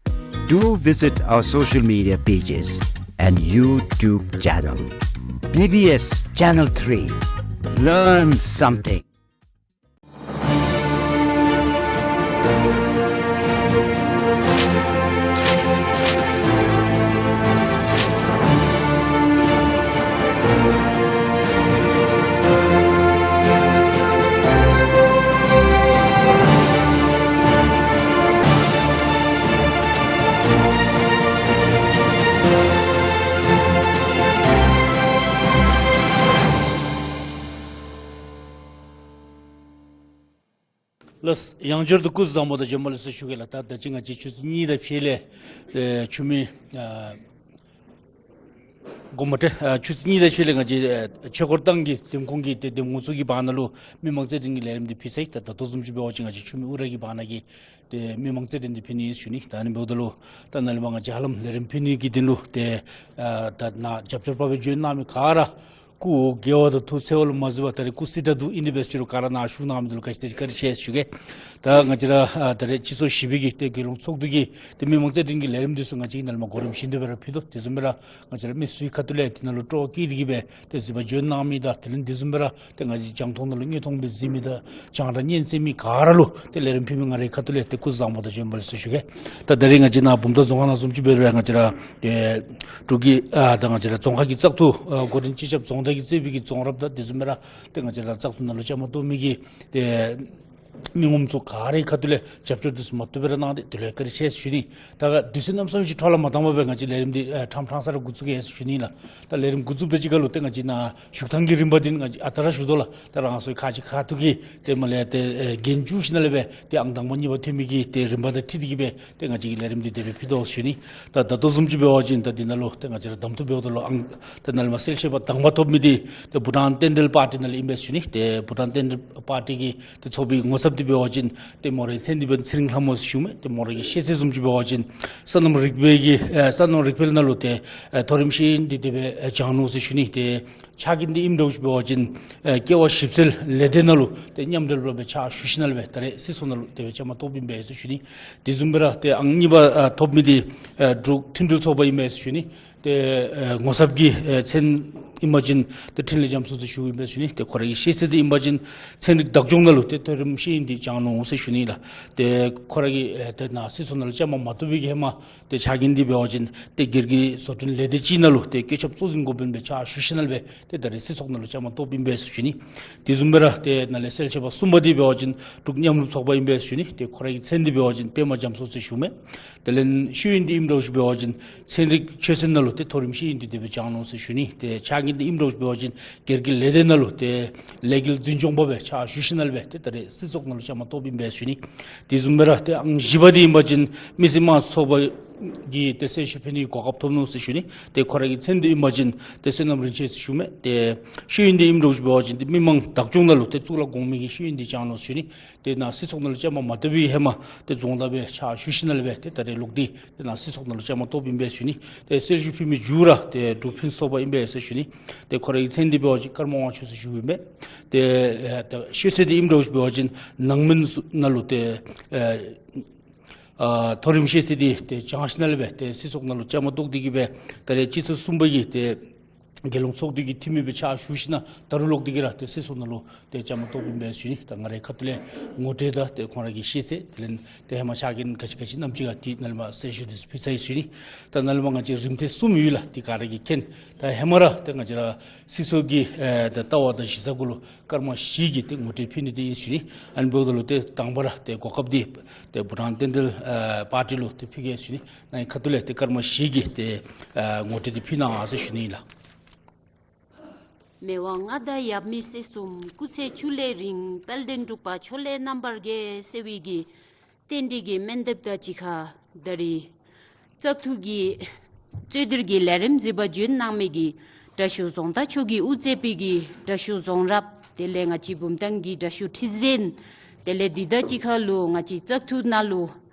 do visit our social media pages and YouTube channel. B B S Channel three. Learn something. ལགས། ཡང་བསྐྱར་དུ་སྐུ་གཟུགས་བཟང་པོ་དང་བྱོན་པ་ལེགས་སོ་ཞུ་གེ་ལགས། ད་ད་ཅི་ང་བཅས་ཆུ་ཚོད་གཉིས་དང་ཕྱེད་ལས་ཨེ་ཆུ་མིག་ཨ་དགོངསམ་མ་ཁྲེལ། ཨ་ཆུ་ཚོད་གཉིས་དང་ཕྱེད་ལས་ང་བཅས་ཨ་ཆོས་འཁོར་ཏང་གི་འདེམས་ཁོངས་ཀྱི་ཏེ་འདེམས་ངོ་ཚུ་གི་བར་ན་ལུ་མི་མང་རྩོད་འགྲན་གྱི་ལས་རིམ་འདི་ཕུལ་ཚར་ཡི། ད་ད་ལྟོ་བཟུམ་ཅིག་འབད་བ་ཅིན་ང་བཅས་ཆུ་མིག་ཨུ་ར་གི་བར་ན་གི་ཏེ་མི་མང་རྩོད་འགྲན་འདི་ཕུལ་ནི་ཨིན་ཞུ་ནི། ད་ཨ་ནི་འབདཝ་ད་ལུ་ད་ནཱ་ལས་མར་ང་བཅས་ཧ་ལམ་ལས་རིམ་ཕུལ་ནི་གི་དོན་ལུ་ཏེ་ཨ་ད་ནཱ་རྒྱབ་སྐྱོར་འབད་བར་བྱོན་གནང་མི་ག་ར་ སྐུ་དགེ་བ་དང་ཐུགས་འཚེར་བ་ལུ་མ་གཟིགས་པར་ད་རེས་སྐུ་སྲིད་ད་འདུག། ཨིན་དེ་འབད་ཞུ་རུང་ག་ར་ནཱ་བཞུགས་གནང་མི་འདི་ལུ་བཀྲིན་ཆེ་ཟེར་ཞུ་གེ། ད་ང་བཅས་ར་ཨ་ད་རེས་སྤྱི་ཚོགས་བཞི་པའི་གི་ཏེ་རྒྱལ་ཡོངས་ཚོགས་འདུ་གི་ཏེ་མི་མང་རྩོད་འགྲན་གྱི་ལས་རིམ་འདི་ཚུ་ང་བཅས་ཀྱིས་ནཱ་ལས་མར་གོ་རིམ་བཞིན་དུ་སྦེ་ར་ཕུལ་དོ། དེ་བཟུམ་སྦེ་ར་ང་བཅས་ར་མི་སེར་ཁ་ཐུག་ལས་དེ་ནང་ལུ་སྤྲོ་བ་བསྐྱེད་དེ་གིས་སྦེ་ཏེ་གཟིགས་པར་འབྱོན་གནང་མི་དང་དེ་ལས་དེ་བཟུམ་སྦེ་ར་ཏེ་ང་བཅས་རྒྱང་མཐོང་ནང་ལུ་དངོས་མཐོང་སྦེ་གཟིགས་མི་དང་རྒྱང་བསྒྲགས་སྙན་གསན་མི་ག་ར་ལུ་ཏེ་ལས་རིམ་ཕུལ་མི་ང་རའི་ཁ་ཐུག་ལས་ཏེ་སྐུ་གཟུགས་བཟང་པོ་དང་བྱོན་པ་ལེགས་ཟེར་ཞུ་གེ། ད་ད་རེས་ང་བཅས་ནཱ་བུམ་ཐང་རྫོང་ཁག་ནང་བཟུམ་ཅིག་འབད་རུང་ང་བཅས་ར་ཏེ་འབྲུག་གི་ཨ་ད་ང་བཅས་ར་རྫོང་ཁག་གི་བཙག་འཐུ་ཨ་འགོ་འདྲེན་སྤྱི་ཁྱབ་རྫོང་བདག་གིས་གཙོས་པའི་གི་རྫོང་རབ་དང་དེ་བཟུམ་སྦེ་ར་ཏེ་ང་བཅས་ར་བཙག་འཐུ་ནང་ལུ་བཅའ་མར་གཏོགས་མི་གི་ཏེ་མི་ངོམ་ཚུ་ག་རའི་ཁ་ཐུག་ལས་རྒྱབ་སྐྱོར་འདི་ཚུ་མ་བཏུབ་སྦེ་ར་གནང་སྟེ་དེ་ལུ་ཡང་བཀྲིན་ཆེ་ཟེར་ཞུ་ནི། ད་དུས་ཚོད་གནམ་མེད་ས་མེད་ཅིག་འཕྲོ་བརླག་མ་བཏང་པར་སྦེ་ང་བཅས་ལས་རིམ་འདི་ཨ་ཁྲམ་ཁྲང་ས་ར་འགོ་བཙུགས་གེ་ཟེར་ཞུ་ནི་ལགས། ད་ལས་རིམ་འགོ་བཙུགས་དང་གཅིག་ཁར་ལུ་ཏེ་ང་བཅས་ནཱ་བཞུགས་ཐངས་ཀྱི་རིམ་པ་འདི་ང་བཅས་ཨ་རྟག་ར་ཞུ་དོ་ལགས། ད་རང་སོའི་ཁ་ཅིག་ཁ་ཐུག་གི་ཏེ་མར་ལས་ཏེ་ཨེ་འགན་བཙུགས་ཞིནམ་ལས་སྦེ་ཏེ་ཨང་དང་པ་གཉིས་པ་ཐོན་མི་གི་ཏེ་རིམ་པ་དང་འཁྲིལ་ཏེ་གིས་སྦེ་ཏེ་ང་བཅས་ཀྱིས་ལས་རིམ་འདི་དེ་སྦེ་ཕུལ་དོ་ཟེར་ཞུ་ནི། ད་ད་ལྟོ་བཟུམ་ཅིག་འབད་བ་ཅིན་ད་འདི་ནང་ལུ་ཏེ་ང་བཅས་ར་གདམ་འཐུ་འབདཝ་ད་ལུ་ཨང་ད་ནཱ་ལས་མར་གསལ་བཤད་པ་དང་པ་ཐོབ་མི་འདི་ཏེ་བྷུ་ཊཱན་བསྟན་འབྲེལ་པར་ཊི་ནང་ལས་ཨིན་པས་ཟེར་ཞུ་ནི། ཏེ་བྷུ་ཊཱན་བསྟན་འབྲེལ་པར་ཊི་གི་ཏེ་ཚོགས་པའི་ངོ་ཚབ་འདི་འབད་བ་ཅིན་ཏེ་མོ་རའི་མཚན་འདི་འབདན་ཚེ་རིང་ལྷ་མོ་ཟེར་ཞུཝ་མས། ཏེ་མོ་རའི་གི་ཤེས་ཚད་བཟུམ་ཅིག་འབད་བ་ཅིན་སོ་ནམ་རིག་པའི་གི་ཨེ་སོ་ནམ་རིག་པའི་ནང་ལུ་ཏེ་ཨེ་མཐོ་རིམ་ཤེས་ཡོན་འདི་དེ་སྦེ་ཨེ་སྦྱང་ནུག་ཟེར་ཞུ་ནི། ཏེ་ཕྱག་འགན་འདི་ཨིནམ་འདྲཝ་ཅིག་འབད་བ་ཅིན་ཨེ་ཀེ་ཝ་ཞིབ་འཚོལ་ལས་སྡེ་ནང་ལུ་ཏེ་མཉམ་འབྲེལ་སྦེ་ཕྱག་ཞུ་ཞིནམ་ལས་སྦེ་ད་རེས་སྲིད་ཚོགས་ནང་ལུ་དེ་སྦེ་བཅའ་མར་གཏོགསཔ་ཨིན་པས་ཟེར་ཞུ་ནི། དེ་བཟུམ་སྦེ་ར་ཏེ་ཨང་གཉིས་པ་ཨ་ཐོབ་མི་འདི་ཨེ་འབྲུག་མཐུན་འབྲེལ་ཚོགས་པ་ཨིན་པས་ཟེར་ཞུ་ནི། ཏེ་ཨེ་ངོ་ཚབ་ཀྱི་ཨེ་མཚན་ཨིན་པ་ཅིན་ཏེ་འཕྲིན་ལས་རྒྱ་མཚོ་ཟེར་ཞུཝ་ཨིན་པས་ཟེར་ཞུ་ནི། ཏེ་ཁོ་རའི་གི་ཤེས་ཚད་འདི་ཨིན་པ་ཅིན་ཚན་རིག་བདག་སྐྱོང་ནང་ལུ་ཏེ་མཐོ་རིམ་ཤེས་ཡོན་འདི་སྦྱང་ནུག་ཟེར་ཞུ་ནི་ལགས། ཏེ་ཁོ་ར་གིས་ཨེ་ཏེ་ནཱ་སྲིད་ཚོགས་ནང་ལུ་བཅའ་མར་མ་གཏོགས་པའི་གི་ཧེ་མ་ཏེ་ཕྱག་འགན་འདི་འབད་བ་ཅིན་ཏེ་སྒེར་གྱི་བཟོ་སྐྲུན་ལས་སྡེ་ཅིག་ནང་ལུ་ཏེ་བཀོད་ཁྱབ་གཙོ་འཛིན་འགོ་དཔོན་སྦེ་ཕྱག་ཞུ་ཞིནམ་ལས་སྦེ་ཏེ་ད་རེས་སྲིད་ཚོགས་ནང་ལུ་བཅའ་མར་གཏོགསཔ་ཨིན་པས་ཟེར་ཞུ་ནི། དེ་བཟུམ་སྦེ་ར་ཏེ་ནཱ་ལས་གསལ་བཤད་པ་གསུམ་པ་འདི་འབད་བ་ཅིན་འབྲུག་མཉམ་རུབ་ཚོགས་པ་ཨིན་པས་ཟེར་ཞུ་ནི། ཏེ་ཁོ་རའི་གི་མཚན་འདི་འབད་བ་ཅིན་པདྨ་རྒྱ་མཚོ་ཟེར་ཞུཝ་མས། དེ་ལས་ཤེས་ཡོན་འདི་ཨིནམ་འདྲཝ་ཅིག་འབད་བ་ཅིན་ཚན་རིག་ཆོས་ཚན་ནང་ལུ་ཏེ་མཐོ་རིམ་ཤེས་ཡོན་འདི་དེ་སྦེ་སྦྱང་ནུག་ཟེར་ཞུ་ནི། ཏེ་ཕྱག་འགན་འདི་ཨིནམ་འདྲཝ་ཅིག་འབད་བ་ཅིན་སྒེར་གྱི་ལས་སྡེ་ནང་ལུ་ཏེ་ལས་འགུལ་འཛིན་སྐྱོང་པ་སྦེ་ཕྱག་ཞུ་ཞིནམ་ལས་སྦེ་ཏེ་ད་རེས་སྲིད་ཚོགས་ནང་ལུ་བཅའ་མར་གཏོགསཔ་ཨིན་པས་ཟེར་ཞུ་ནི། དེ་བཟུམ་སྦེ་ར་ཏེ་ཨང་བཞི་པ་འདི་ཨིན་པ་ཅིན་མི་སེར་དམངས་གཙོ་ཚོགས་པ་གི་ཏེ་གསལ་ཞུ་ཕུལ་ནིའི་གོ་སྐབས་ཐོབ་ནུག་ཟེར་ཞུ་ནི། ཏེ་ཁོ་རའི་གི་མཚན་འདི་ཨིན་པ་ཅིན་ཏེ་བསོད་ནམས་རིན་ཆེན་ཟེར་ཞུཝ་མས། ཏེ་ཤེས་ཡོན་འདི་ཨིནམ་འདྲཝ་ཅིག་འབད་བ་ཅིན་ཏེ་མི་མང་བདག་སྐྱོང་ནང་ལུ་ཏེ་གཙུག་ལག་གོང་མའི་གི་ཤེས་ཡོན་འདི་སྦྱང་ནུག་ཟེར་ཞུ་ནི། ཏེ་ནཱ་སྲིད་ཚོགས་ནང་ལུ་བཅའ་མར་མ་གཏོགས་པའི་ཧེ་མ་ཏེ་རྫོང་བདག་སྦེ་ཕྱག་ཞུ་ཞིནམ་ལས་སྦེ་ཏེ་ད་རེས་ལོག་སྟེ་ཏེ་ནཱ་སྲིད་ཚོགས་ནང་ལུ་བཅའ་མར་གཏོགསཔ་ཨིན་པས་ཟེར་ཞུ་ནི། ཏེ་གསལ་ཞུ་ཕུལ་མི་མཇུག་ར་ཏེ་འབྲུག་ཕུན་ཚོགས་པ་ཨིན་པས་ཟེར་ཞུ་ནི། ཏེ་ཁོ་རའི་གི་མཚན་འདི་འབད་བ་ཅིན་ཀརྨ་དབང་ཕྱུག་ཟེར་ཞུཝ་ཨིན་པས། ཏེ་ཨེ་ཏེ་ཤེས་ཚད་འདི་ཨིནམ་འདྲཝ་ཅིག་འབད་བ་ཅིན་ནང་སྨན་ནང་ལུ་ཏེ་ཨེ་ཨ་མཐོ་རིམ་ཤེས་ཚད་འདི་ཏེ་སྦྱང་ཞིནམ་ལས་སྦེ་ཏེ་སྲིད་ཚོགས་ནང་ལུ་བཅའ་མར་གཏོགས་ཏེ་གིས་སྦེ་ད་རེས་སྤྱི་ཚོགས་གསུམ་པ་གི་ཏེ་རྒྱལ་ཡོངས་ཚོགས་འདུ་གི་འཐུས་མི་སྦེ་ཕྱག་ཞུ་ཞིནམ་ད་རུང་ལོག་སྟེ་གིས་ར་ཏེ་སྲིད་ཚོགས་ནང་ལུ་ཏེ་བཅའ་མར་གཏོགསཔ་ཨིན་པས་ཟེར་ཞུ་ནི། ད་ང་རའི་ཁ་ཐུག་ལས་ངོ་སྤྲོད་དང་ཏེ་ཁོང་ར་གི་ཤེས་ཚད་དེ་ལས་ཏེ་ཧེ་མ་ཕྱག་འགན་ག་ཅི་ག་ཅི་གནངམ་ཅིག་ག་ཏེ་ནཱ་ལས་མར་གསལ་ཞུ་འདི་ཕུལ་ཚར་ཡི་ཟེར་ཞུ་ནི། ད་ནཱ་ལས་མར་ང་བཅས་རིམ་ཐེངས་གསུམ་ཡོད་ལགས། ཏེ་ག་ར་གིས་མཁྱེན། ད་ཧེ་མ་ར་ཏེ་ང་བཅས་ར་སྲིད་ཚོགས་ཀྱི་ཨེ་ཏེ་ལྟ་བ་དང་གཞི་རྩ་གུ་ལུ་སྐར་མ་བཞི་གི་ཏེ་ངོ་སྤྲོད་ཕུལ་ནི་འདི་ཨིན་ཟེར་ཞུ་ནི། ཨ་ནི་འབདཝ་ད་ལུ་ཏེ་དང་པ་ར་ཏེ་གོ་སྐབས་འདི་ཏེ་བྷུ་ཊཱན་བསྟན་འབྲེལ་ཨེ་པར་ཊི་ལུ་ཏེ་ཕུལ་གེ་ཟེར་ཞུ་ནི། ནཱ་གི་ཁ་ཐུག་ལས་ཏེ་སྐར་མ་བཞི་གི་ཏེ་ཨེ་ངོ་སྤྲོད་འདི་ཕུལ་གནང་ཟེར་ཞུ་ནི་ལགས། མི་དབང་མངའ་བདག་ཡབ་མེས་སྲས་གསུམ། སྐུ་ཚེ་ཆུ་ལས་རིང་། དཔལ་ལྡན་འབྲུག་པ་ཁྱོད་ལས་རྣམ་པར་རྒྱལ་ཟེར་བའི་གི་རྟེན་འབྲེལ་གྱི་སྨོན་འདེབས་དང་གཅིག་ཁར་ད་རེས་བཙག་འཐུ་གི་རྩོད་བསྡུར་གྱི་ལས་རིམ་གཟིགས་པར་བྱོན་གནང་མི་གི་དྲག་ཤོས་རྫོང་བདག་མཆོག་གིས་དབུ་གཙོས་པའི་གི་དྲག་ཤོས་རྫོང་རབ་དེ་ལས་ང་བཅས་བུམ་ཐང་གི་དྲག་ཤོས་ཁྲི་འཛིན་དེ་ལས་འདི་དང་གཅིག་ཁར་ལུ་ང་བཅས་བཙག་འཐུ་ནང་ལུ་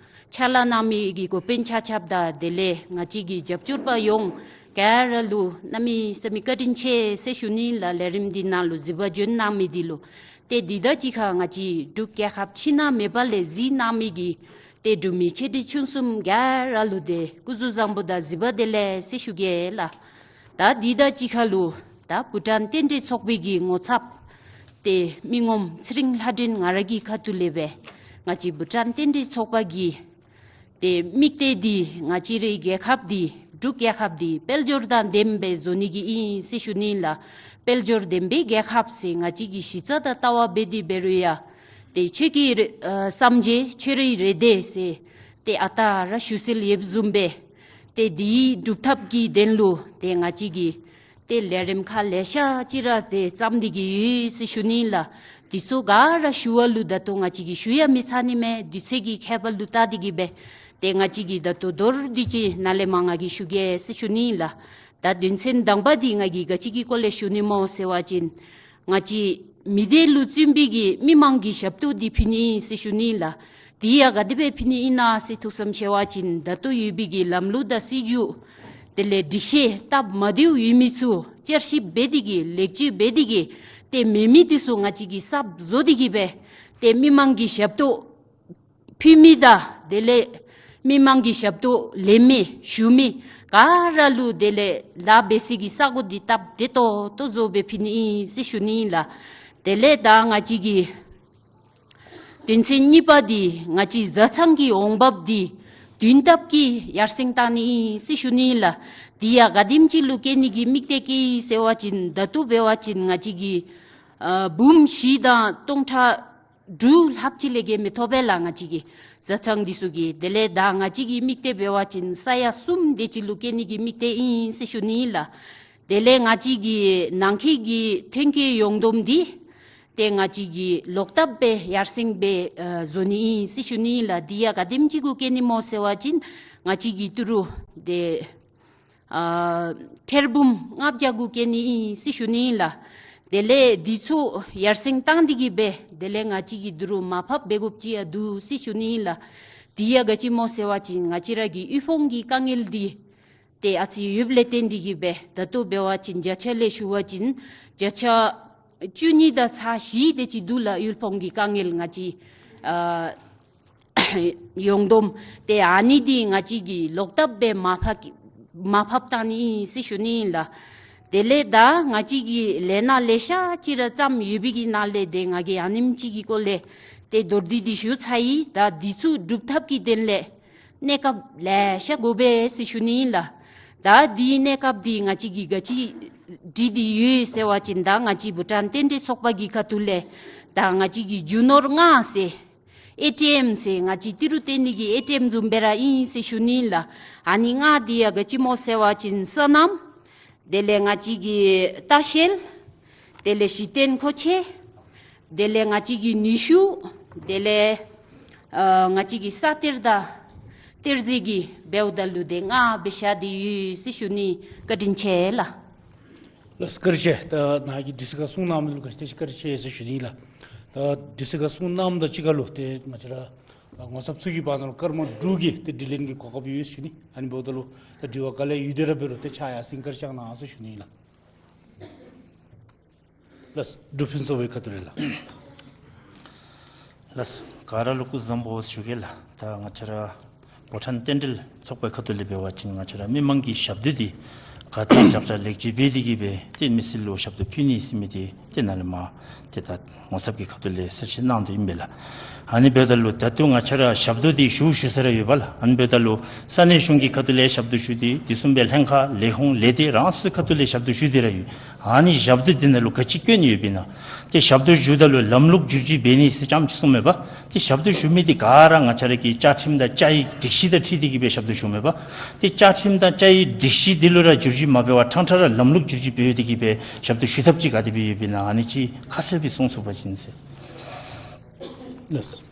ཕྱག་ལཱ་གནང་མི་གི་འགོ་དཔོན་ཆ་ཁྱབ་དང་དེ་ལས་ང་བཅས་ཀྱི་རྒྱབ་སྐྱོར་པ་ཡོངས་ག་ར་ལུ་གནམ་མེད་ས་མེད་བཀའ་དྲིན་ཆེ་ཟེར་ཞུ་ནི་ལགས། ལས་རིམ་འདི་ནང་ལུ་གཟིགས་པར་བྱོན་གནང་མི་འདི་ལུ། ཏེ་འདི་དང་གཅིག་ཁར་ང་བཅས་འབྲུག་རྒྱལ་ཁབ་ཕྱི་ནང་མེད་པ་ལས་གཟིགས་གནང་མི་གི་ཏེ་འབྲུག་མི་ཆེ་འབྲིང་ཆུང་གསུམ་ག་ར་ལུ་ཏེ་སྐུ་གཟུགས་བཟང་པོ་དང་གཟིགས་པ་བདེ་ལེགས་ཟེར་ཞུ་གེ་ལགས། ད་འདི་དང་གཅིག་ཁར་ལུ་ད་བྷུ་ཊཱན་བསྟན་འགྲོའི་ཚོགས་པའི་གི་ངོ་ཚབ་ཏེ་མི་ངོམ་ཚེ་རིང་ལྷ་སྒྲོན་ང་ར་གི་ཁ་ཐུག་ལས་སྦེ་ང་བཅས་བྷུ་ཊཱན་བསྟན་འགྲོའི་ཚོགས་པ་གི་ཏེ་དམིགས་གཏད་འདི་ང་བཅས་རའི་རྒྱལ་ཁབ་འདི་འབྲུག་རྒྱལ་ཁབ་འདི་དཔལ་འབྱོར་དང་ལྡནམ་སྦེ་བཟོ་ནི་གི་ཨིན་ཟེར་ཞུ་ནི་ལགས། དཔལ་འབྱོར་ལྡན་པའི་རྒྱལ་ཁབ་ཟེར་ང་བཅས་ཀྱི་གཞི་རྩ་དང་ལྟ་བ་འབད་དེ་འབད་རུང་ཡང་ཏེ་ཆོས་ཀྱི་རེ་ཨ་སམ་བརྗེད་ཆོས་རའི་རེ་འདོད་ཟེར་ཏེ་ཨ་རྟག་ར་ཞུ་སྲོལ་ཡོདཔ་བཟུམ་སྦེ་ཏེ་འདི་སྒྲུབ་ཐབས་ཀྱི་དོན་ལུ་ཏེ་ང་བཅས་ཀྱིས་ཏེ་ལས་རིམ་ཁག་ལེ་ཤ་ཅིག་ར་ཏེ་བརྩམས་ཏེ་གི་ཡོད་ཟེར་ཞུ་ནི་ལགས། འདི་ཚུ་ག་ར་ཞུ་བ་ལུ་ད་ལྟོ་ང་བཅས་ཀྱིས་ཞུ་ཡང་མི་ཚར་ནི་མས། དུས་ཚོད་ཀྱི་ཁྱད་པར་ལུ་བལྟ་སྟེ་གི་སྦེ་ཏེ་ང་བཅས་ཀྱིས་ད་ལྟོ་མདོར་བསྡུས་ཅིག་ནཱ་ལས་མར་ང་གིས་ཞུ་གེ་ཟེར་ཞུ་ནི་ལགས། ད་དོན་ཚན་དང་པ་འདི་ང་གིས་ག་ཅི་གི་སྐོར་ལས་ཞུ་ནི་སྨོ་ཟེར་བ་ཅིན་ང་བཅས་མི་སྡེ་ལུ་བརྩོན་པའི་གི་མི་མང་གི་ཞབས་ཏོག་འདི་ཕུལ་ནི་ཨིན་ཟེར་ཞུ་ནི་ལགས། དེ་ཡང་ག་དེ་སྦེ་ཕུལ་ནི་ཨིན་ན་ཟེར་ཐུགས་བསམ་བཞེས་པ་ཅིན་ད་ལྟོ་ཡོད་པའི་གི་ལམ་ལུགས་དང་སྲིད་བྱུས་ དེ་ལས་སྒྲིག་གཞི་སྟབས་མ་བདེཝ་ཡོད་མི་ཚུ་བསྐྱར་ཞིབ་འབད་དེ་གིས་ལེགས་བཅོས་འབད་དེ་གིས་ཏེ་མེད་མི་འདི་ཚུ་ང་བཅས་ཀྱིས་གསརཔ་བཟོ་སྟེ་གིས་སྦེ་ཏེ་མི་མང་གི་ཞབས་ཏོག་ཕུལ་མི་དང་དེ་ལས་མི་མང་གི་ཞབས་ཏོག་ལེན་མི་ཞུ་མི་ག་ར་ལུ་དེ་ལས་ལཱ་འབད་སའི་གི་ས་གོ་འདི་སྟབས་བདེ་ཏོག་ཏོ་བཟོ་སྦེ་ཕུལ་ནི་ཨིན་ཟེར་ཞུ་ནི་ཨིན་ལགས། དེ་ལས་ད་ང་བཅས་ཀྱི་དོན་ཚན་གཉིས་པ་འདི་ང་བཅས་བཟའ་ཚང་གི་འོང་འབབ་འདི་བདུན་ལྟབ་ཀྱིས་ཡར་སེང་བཏང་ནི་ཨིན་ཟེར་ཞུ་ནི་ལགས། དེ་ཡང་ག་དེམ་ཅིག་ལུ་བཀལ་ནི་གི་དམིགས་གཏད་བསྐྱེད་ཡི་ཟེར་བ་ཅིན་ད་ལྟོ་འབད་བ་ཅིན་ང་བཅས་ཀྱི་ཨ་འབུམ་བཞི་དང་སྟོང་ཕྲག་དྲུག་ལྷགཔ་ཅིག་ལས་བརྒལ་མི་ཐོབ་པས་ལགས། ང་བཅས་ཀྱི་བཟའ་ཚང་འདི་ཚུ་གི་དེ་ལས་ད་ང་བཅས་ཀྱི་དམིགས་གཏད་འབད་བ་ཅིན་ས་ཡ་གསུམ་དེ་ཅིག་ལུ་བཀལ་ནི་གི་དམིགས་གཏད་ཨིན་ཟེར་ཞུ་ནི་ལགས། དེ་ལས་ང་བཅས་ཀྱི་ནང་འཁོད་ཀྱི་ཐོན་སྐྱེད་ཡོངས་བསྡོམས་འདི་ཏེ་ང་བཅས་ཀྱིས་ལོག་ལྟབ་སྦེ་ཡར་སེང་སྦེ་ཨ་བཟོ་ནི་ཨིན་ཟེར་ཞུ་ནི་ལགས། དེ་ཡང་ག་དེམ་ཅིག་གུ་བཀལ་ནི་སྨོ་ཟེར་བ་ཅིན་ང་བཅས་ཀྱིས་ཏི་རུ་ཏེ་ཨ་ཐེར་འབུམ་ལྔ་བརྒྱ་གུ་བཀལ་ནི་ཨིན་ཟེར་ཞུ་ནི་ལགས། དེ་ལས་འདི་ཚུ་ཡར་སེང་བཏང་སྟེ་གིས་སྦེ་དེ་ལས་ང་བཅས་ཀྱིས་ཏི་རུ་མར་ཕབ་འབད་དགོཔ་ཅིག་ཡང་འདུག་ཟེར་ཞུ་ནི་ལགས། དེ་ཡང་ག་ཅི་སྨོ་ཟེར་བ་ཅིན་ང་བཅས་ར་གི་དབུལ་ཕོངས་ཀྱི་དཀའ་ངལ་འདི་ཏེ་ཨ་ཙི་ཡོདཔ་ལས་བརྟེན་ཏེ་གིས་སྦེ་ད་ལྟོ་འབད་བ་ཅིན་བརྒྱ་ཆ་ལས་ཞུ་བ་ཅིན་བརྒྱ་ཆ་བཅུ་གཉིས་དང་ཚག་བཞི་དེ་ཅིག་འདུག་ལགས། དབུལ་ཕོངས་ཀྱི་དཀའ་ངལ་ང་བཅས་ཨ་ཡོངས་བསྡོམས་ཏེ་ཨ་ནི་འདི་ང་བཅས་ཀྱིས་ལོག་ལྟབ་སྦེ་མར་ཕབ་མར་ཕབ་བཏང་ནི་ཨིན་ཟེར་ཞུ་ནི་ཨིན་ལགས། དེ་ལས་ད་ང་བཅས་ཀྱིས་ལས་སྣ་ལེ་ཤ་ཅིག་ར་བརྩམས་ཡོད་པའི་གི་ནང་ལས་ཏེ་ང་གིས་ཨ་ནེམ་ཅིག་གི་སྐོར་ལས་ཏེ་མདོར་བསྡུས་ཏེ་ཞུ་ཚར་ཡི། ད་འདི་ཚུ་སྒྲུབ་ཐབས་ཀྱི་དོན་ལས་གནས་སྐབས་ལེ་ཤ་དགོ་པས་ཟེར་ཞུ་ནི་ཨིན་ལགས། ད་འདི་གནས་སྐབས་འདི་ང་བཅས་ཀྱིས་ག་ཅི་བྲིས་ཏེ་ཡོད་ཟེར་བ་ཅིན་ད་ང་བཅས་བྷུ་ཊཱན་རྟེན་འབྲེལ་ཚོགས་པ་གི་ཁ་ཐུག་ལས་ད་ང་བཅས་ཀྱིས་རྒྱུ་ནོར་ལྔ་ཟེར་ཨེ་ཊི་ཨེམ་ཟེར་ང་བཅས་ཏི་རུ་བཏོན་ནི་གི་ཨེ་ཊི་ཨེམ་བཟུམ་སྦེ་ར་ཨིན་ཟེར་ཞུ་ནི་ཨིན་ལགས། ཨ་ནི་ལྔ་འདི་ཡང་ག་ཅི་སྨོ་ཟེར་བ་ཅིན་སོ་ནམ། དེ་ལས་ང་བཅས་ཀྱི་ལྟ་བཤལ། དེ་ལས་གཞི་རྟེན་མཁོ་ཆས། དེ་ལས་ང་བཅས་ཀྱི་ནུས་ཤུགས། དེ་ལས་ཨ་ང་བཅས་ཀྱི་ས་གཏེར་དང་གཏེར་མཛོད་ཀྱི་འབདཝ་ད་ལུ་ཏེ་ལྔ་སྦེ་བཞག་སྟེ་ཡོད་ཟེར་ཞུ་ནི། བཀའ་དྲིན་ཆེ་ལགས། ལགས་སོ། བཀའ་དྲིན་ཆེ། ད་ནཱ་གིས་དུས་ཚོད་ཁར་གསུང་གནངམ་ལུ་ག་ཅི་ཏེ་བཀའ་དྲིན་ཆེ་ཟེར་ཞུ་ནི་ལགས། ད་དུས་ཚོད་ཁར་གསུང་གནངམ་དང་གཅིག་ཁར་ལུ་ཏེ་ང་བཅས་ར་ངོ་ཚབ་ཚུ་གི་བར་ན་ལུ་སྐར་མ་དྲུག་གི་ཏེ་དྲི་ལན་གྱི་གོ་སྐབས་ཡོད་ཟེར་ཞུ་ནི། ཨ་ནི་འབདཝ་ད་ལུ་ད་དྲི་བ་ག་ལས་ཡོད་དེ་ར་འབད་རུང་ཏེ་ཕྱག་ཡར་སེང་བཀའ་དྲིན་བསྐྱང་གནང་ཟེར་ཞུ་ནི་ལགས། ལགས་སོ། འབྲུག་ཕུན་ཚོགས་པའི་ཁ་ཐུག་ལས་ལགས། ལགས་སོ། ག་ར་ལུ་སྐུ་གཟུགས་བཟང་པོ་ཟེར་ཞུ་གེ་ལགས། ད་ང་བཅས་ར་བྷུ་ཊཱན་རྟེན་འབྲེལ་ཚོགས་པའི་ཁ་ཐུག་ལས་འབད་བ་ཅིན་ང་བཅས་ར་མི་མང་གི་ཞབས་ཏོག་འདི་ག་ཏེ་བཞག་བཞག་ལེགས་བཅོས་འབད་དེ་གིས་སྦེ་ཏེ་མི་སེར་ལུ་ཞབས་ཏོག་ཕུལ་ནི་ཟེར་མི་འདི་ཏེ་ནཱ་ལས་མར་ཏེ་ད་ངོ་ཚབ་ཀྱི་ཁ་ཐུག་ལས་གསལ་བཤད་གནང་དོ་ཨིན་པས་ལགས། ཨ་ནི་འབདཝ་ད་ལུ་ད་ལྟོ་ང་བཅས་ར་ཞབས་ཏོག་འདི་ཞུ་ཞུ་ས་ར་ཡོད་པས་ལགས། ཨ་ནི་འབདཝ་ད་ལུ་ས་གནས་གཞུང་གི་ཁ་ཐུག་ལས་ཞབས་ཏོག་ཞུ་སྟེ་དེ་བཟུམ་སྦེ་ལྷན་ཁག་ལས་ཁུངས་ལས་སྡེ་རང་སོའི་ཁ་ཐུག་ལས་ཞབས་ཏོག་ཞུ་སྟེ་ར་ཡོད། ཨ་ནི་ཞབས་ཏོག་འདི་ནང་ལུ་ག་ཅི་སྐྱོན་ཡོདཔ་ཨིན་ན། ཏེ་ཞབས་ཏོག་ཞུཝ་ད་ལུ་ལམ་ལུགས་བསྒྱུར་བཅོས་འབད་ནི་ཟེར་ཙམ་ཅིག་གསུངས་མས་པ། ཏེ་ཞབས་ཏོག་ཞུ་མི་འདི་ག་ར་ང་བཅས་ར་གི་བཅའ་ཁྲིམས་དང་བཅའ་ཡིག་སྒྲིག་གཞི་དང་འཁྲིལ་ཏེ་གིས་སྦེ་ཞབས་ཏོག་ཞུཝ་མས་པ། ཏེ་བཅའ་ཁྲིམས་དང་བཅའ་ཡིག་སྒྲིག་གཞི་འདི་ལུ་ར་བསྒྱུར་བཅོས་མ་འབད་བར་ཕྲང་ཕྲང་ར་ལམ་ལུགས་བསྒྱུར་བཅོས་འབད་དེ་གིས་སྦེ་ཞབས་ཏོག་ཞུ་ཐབས་ཅིག་ག་དེ་སྦེ་ཡོདཔ་ཨིན་ན། ཨ་ནི་ཅིག་ཁ་གསལ་སྦེ་གསུང་ཚུགས་པ་ཅིན་ཟེར། ལགས་སོ།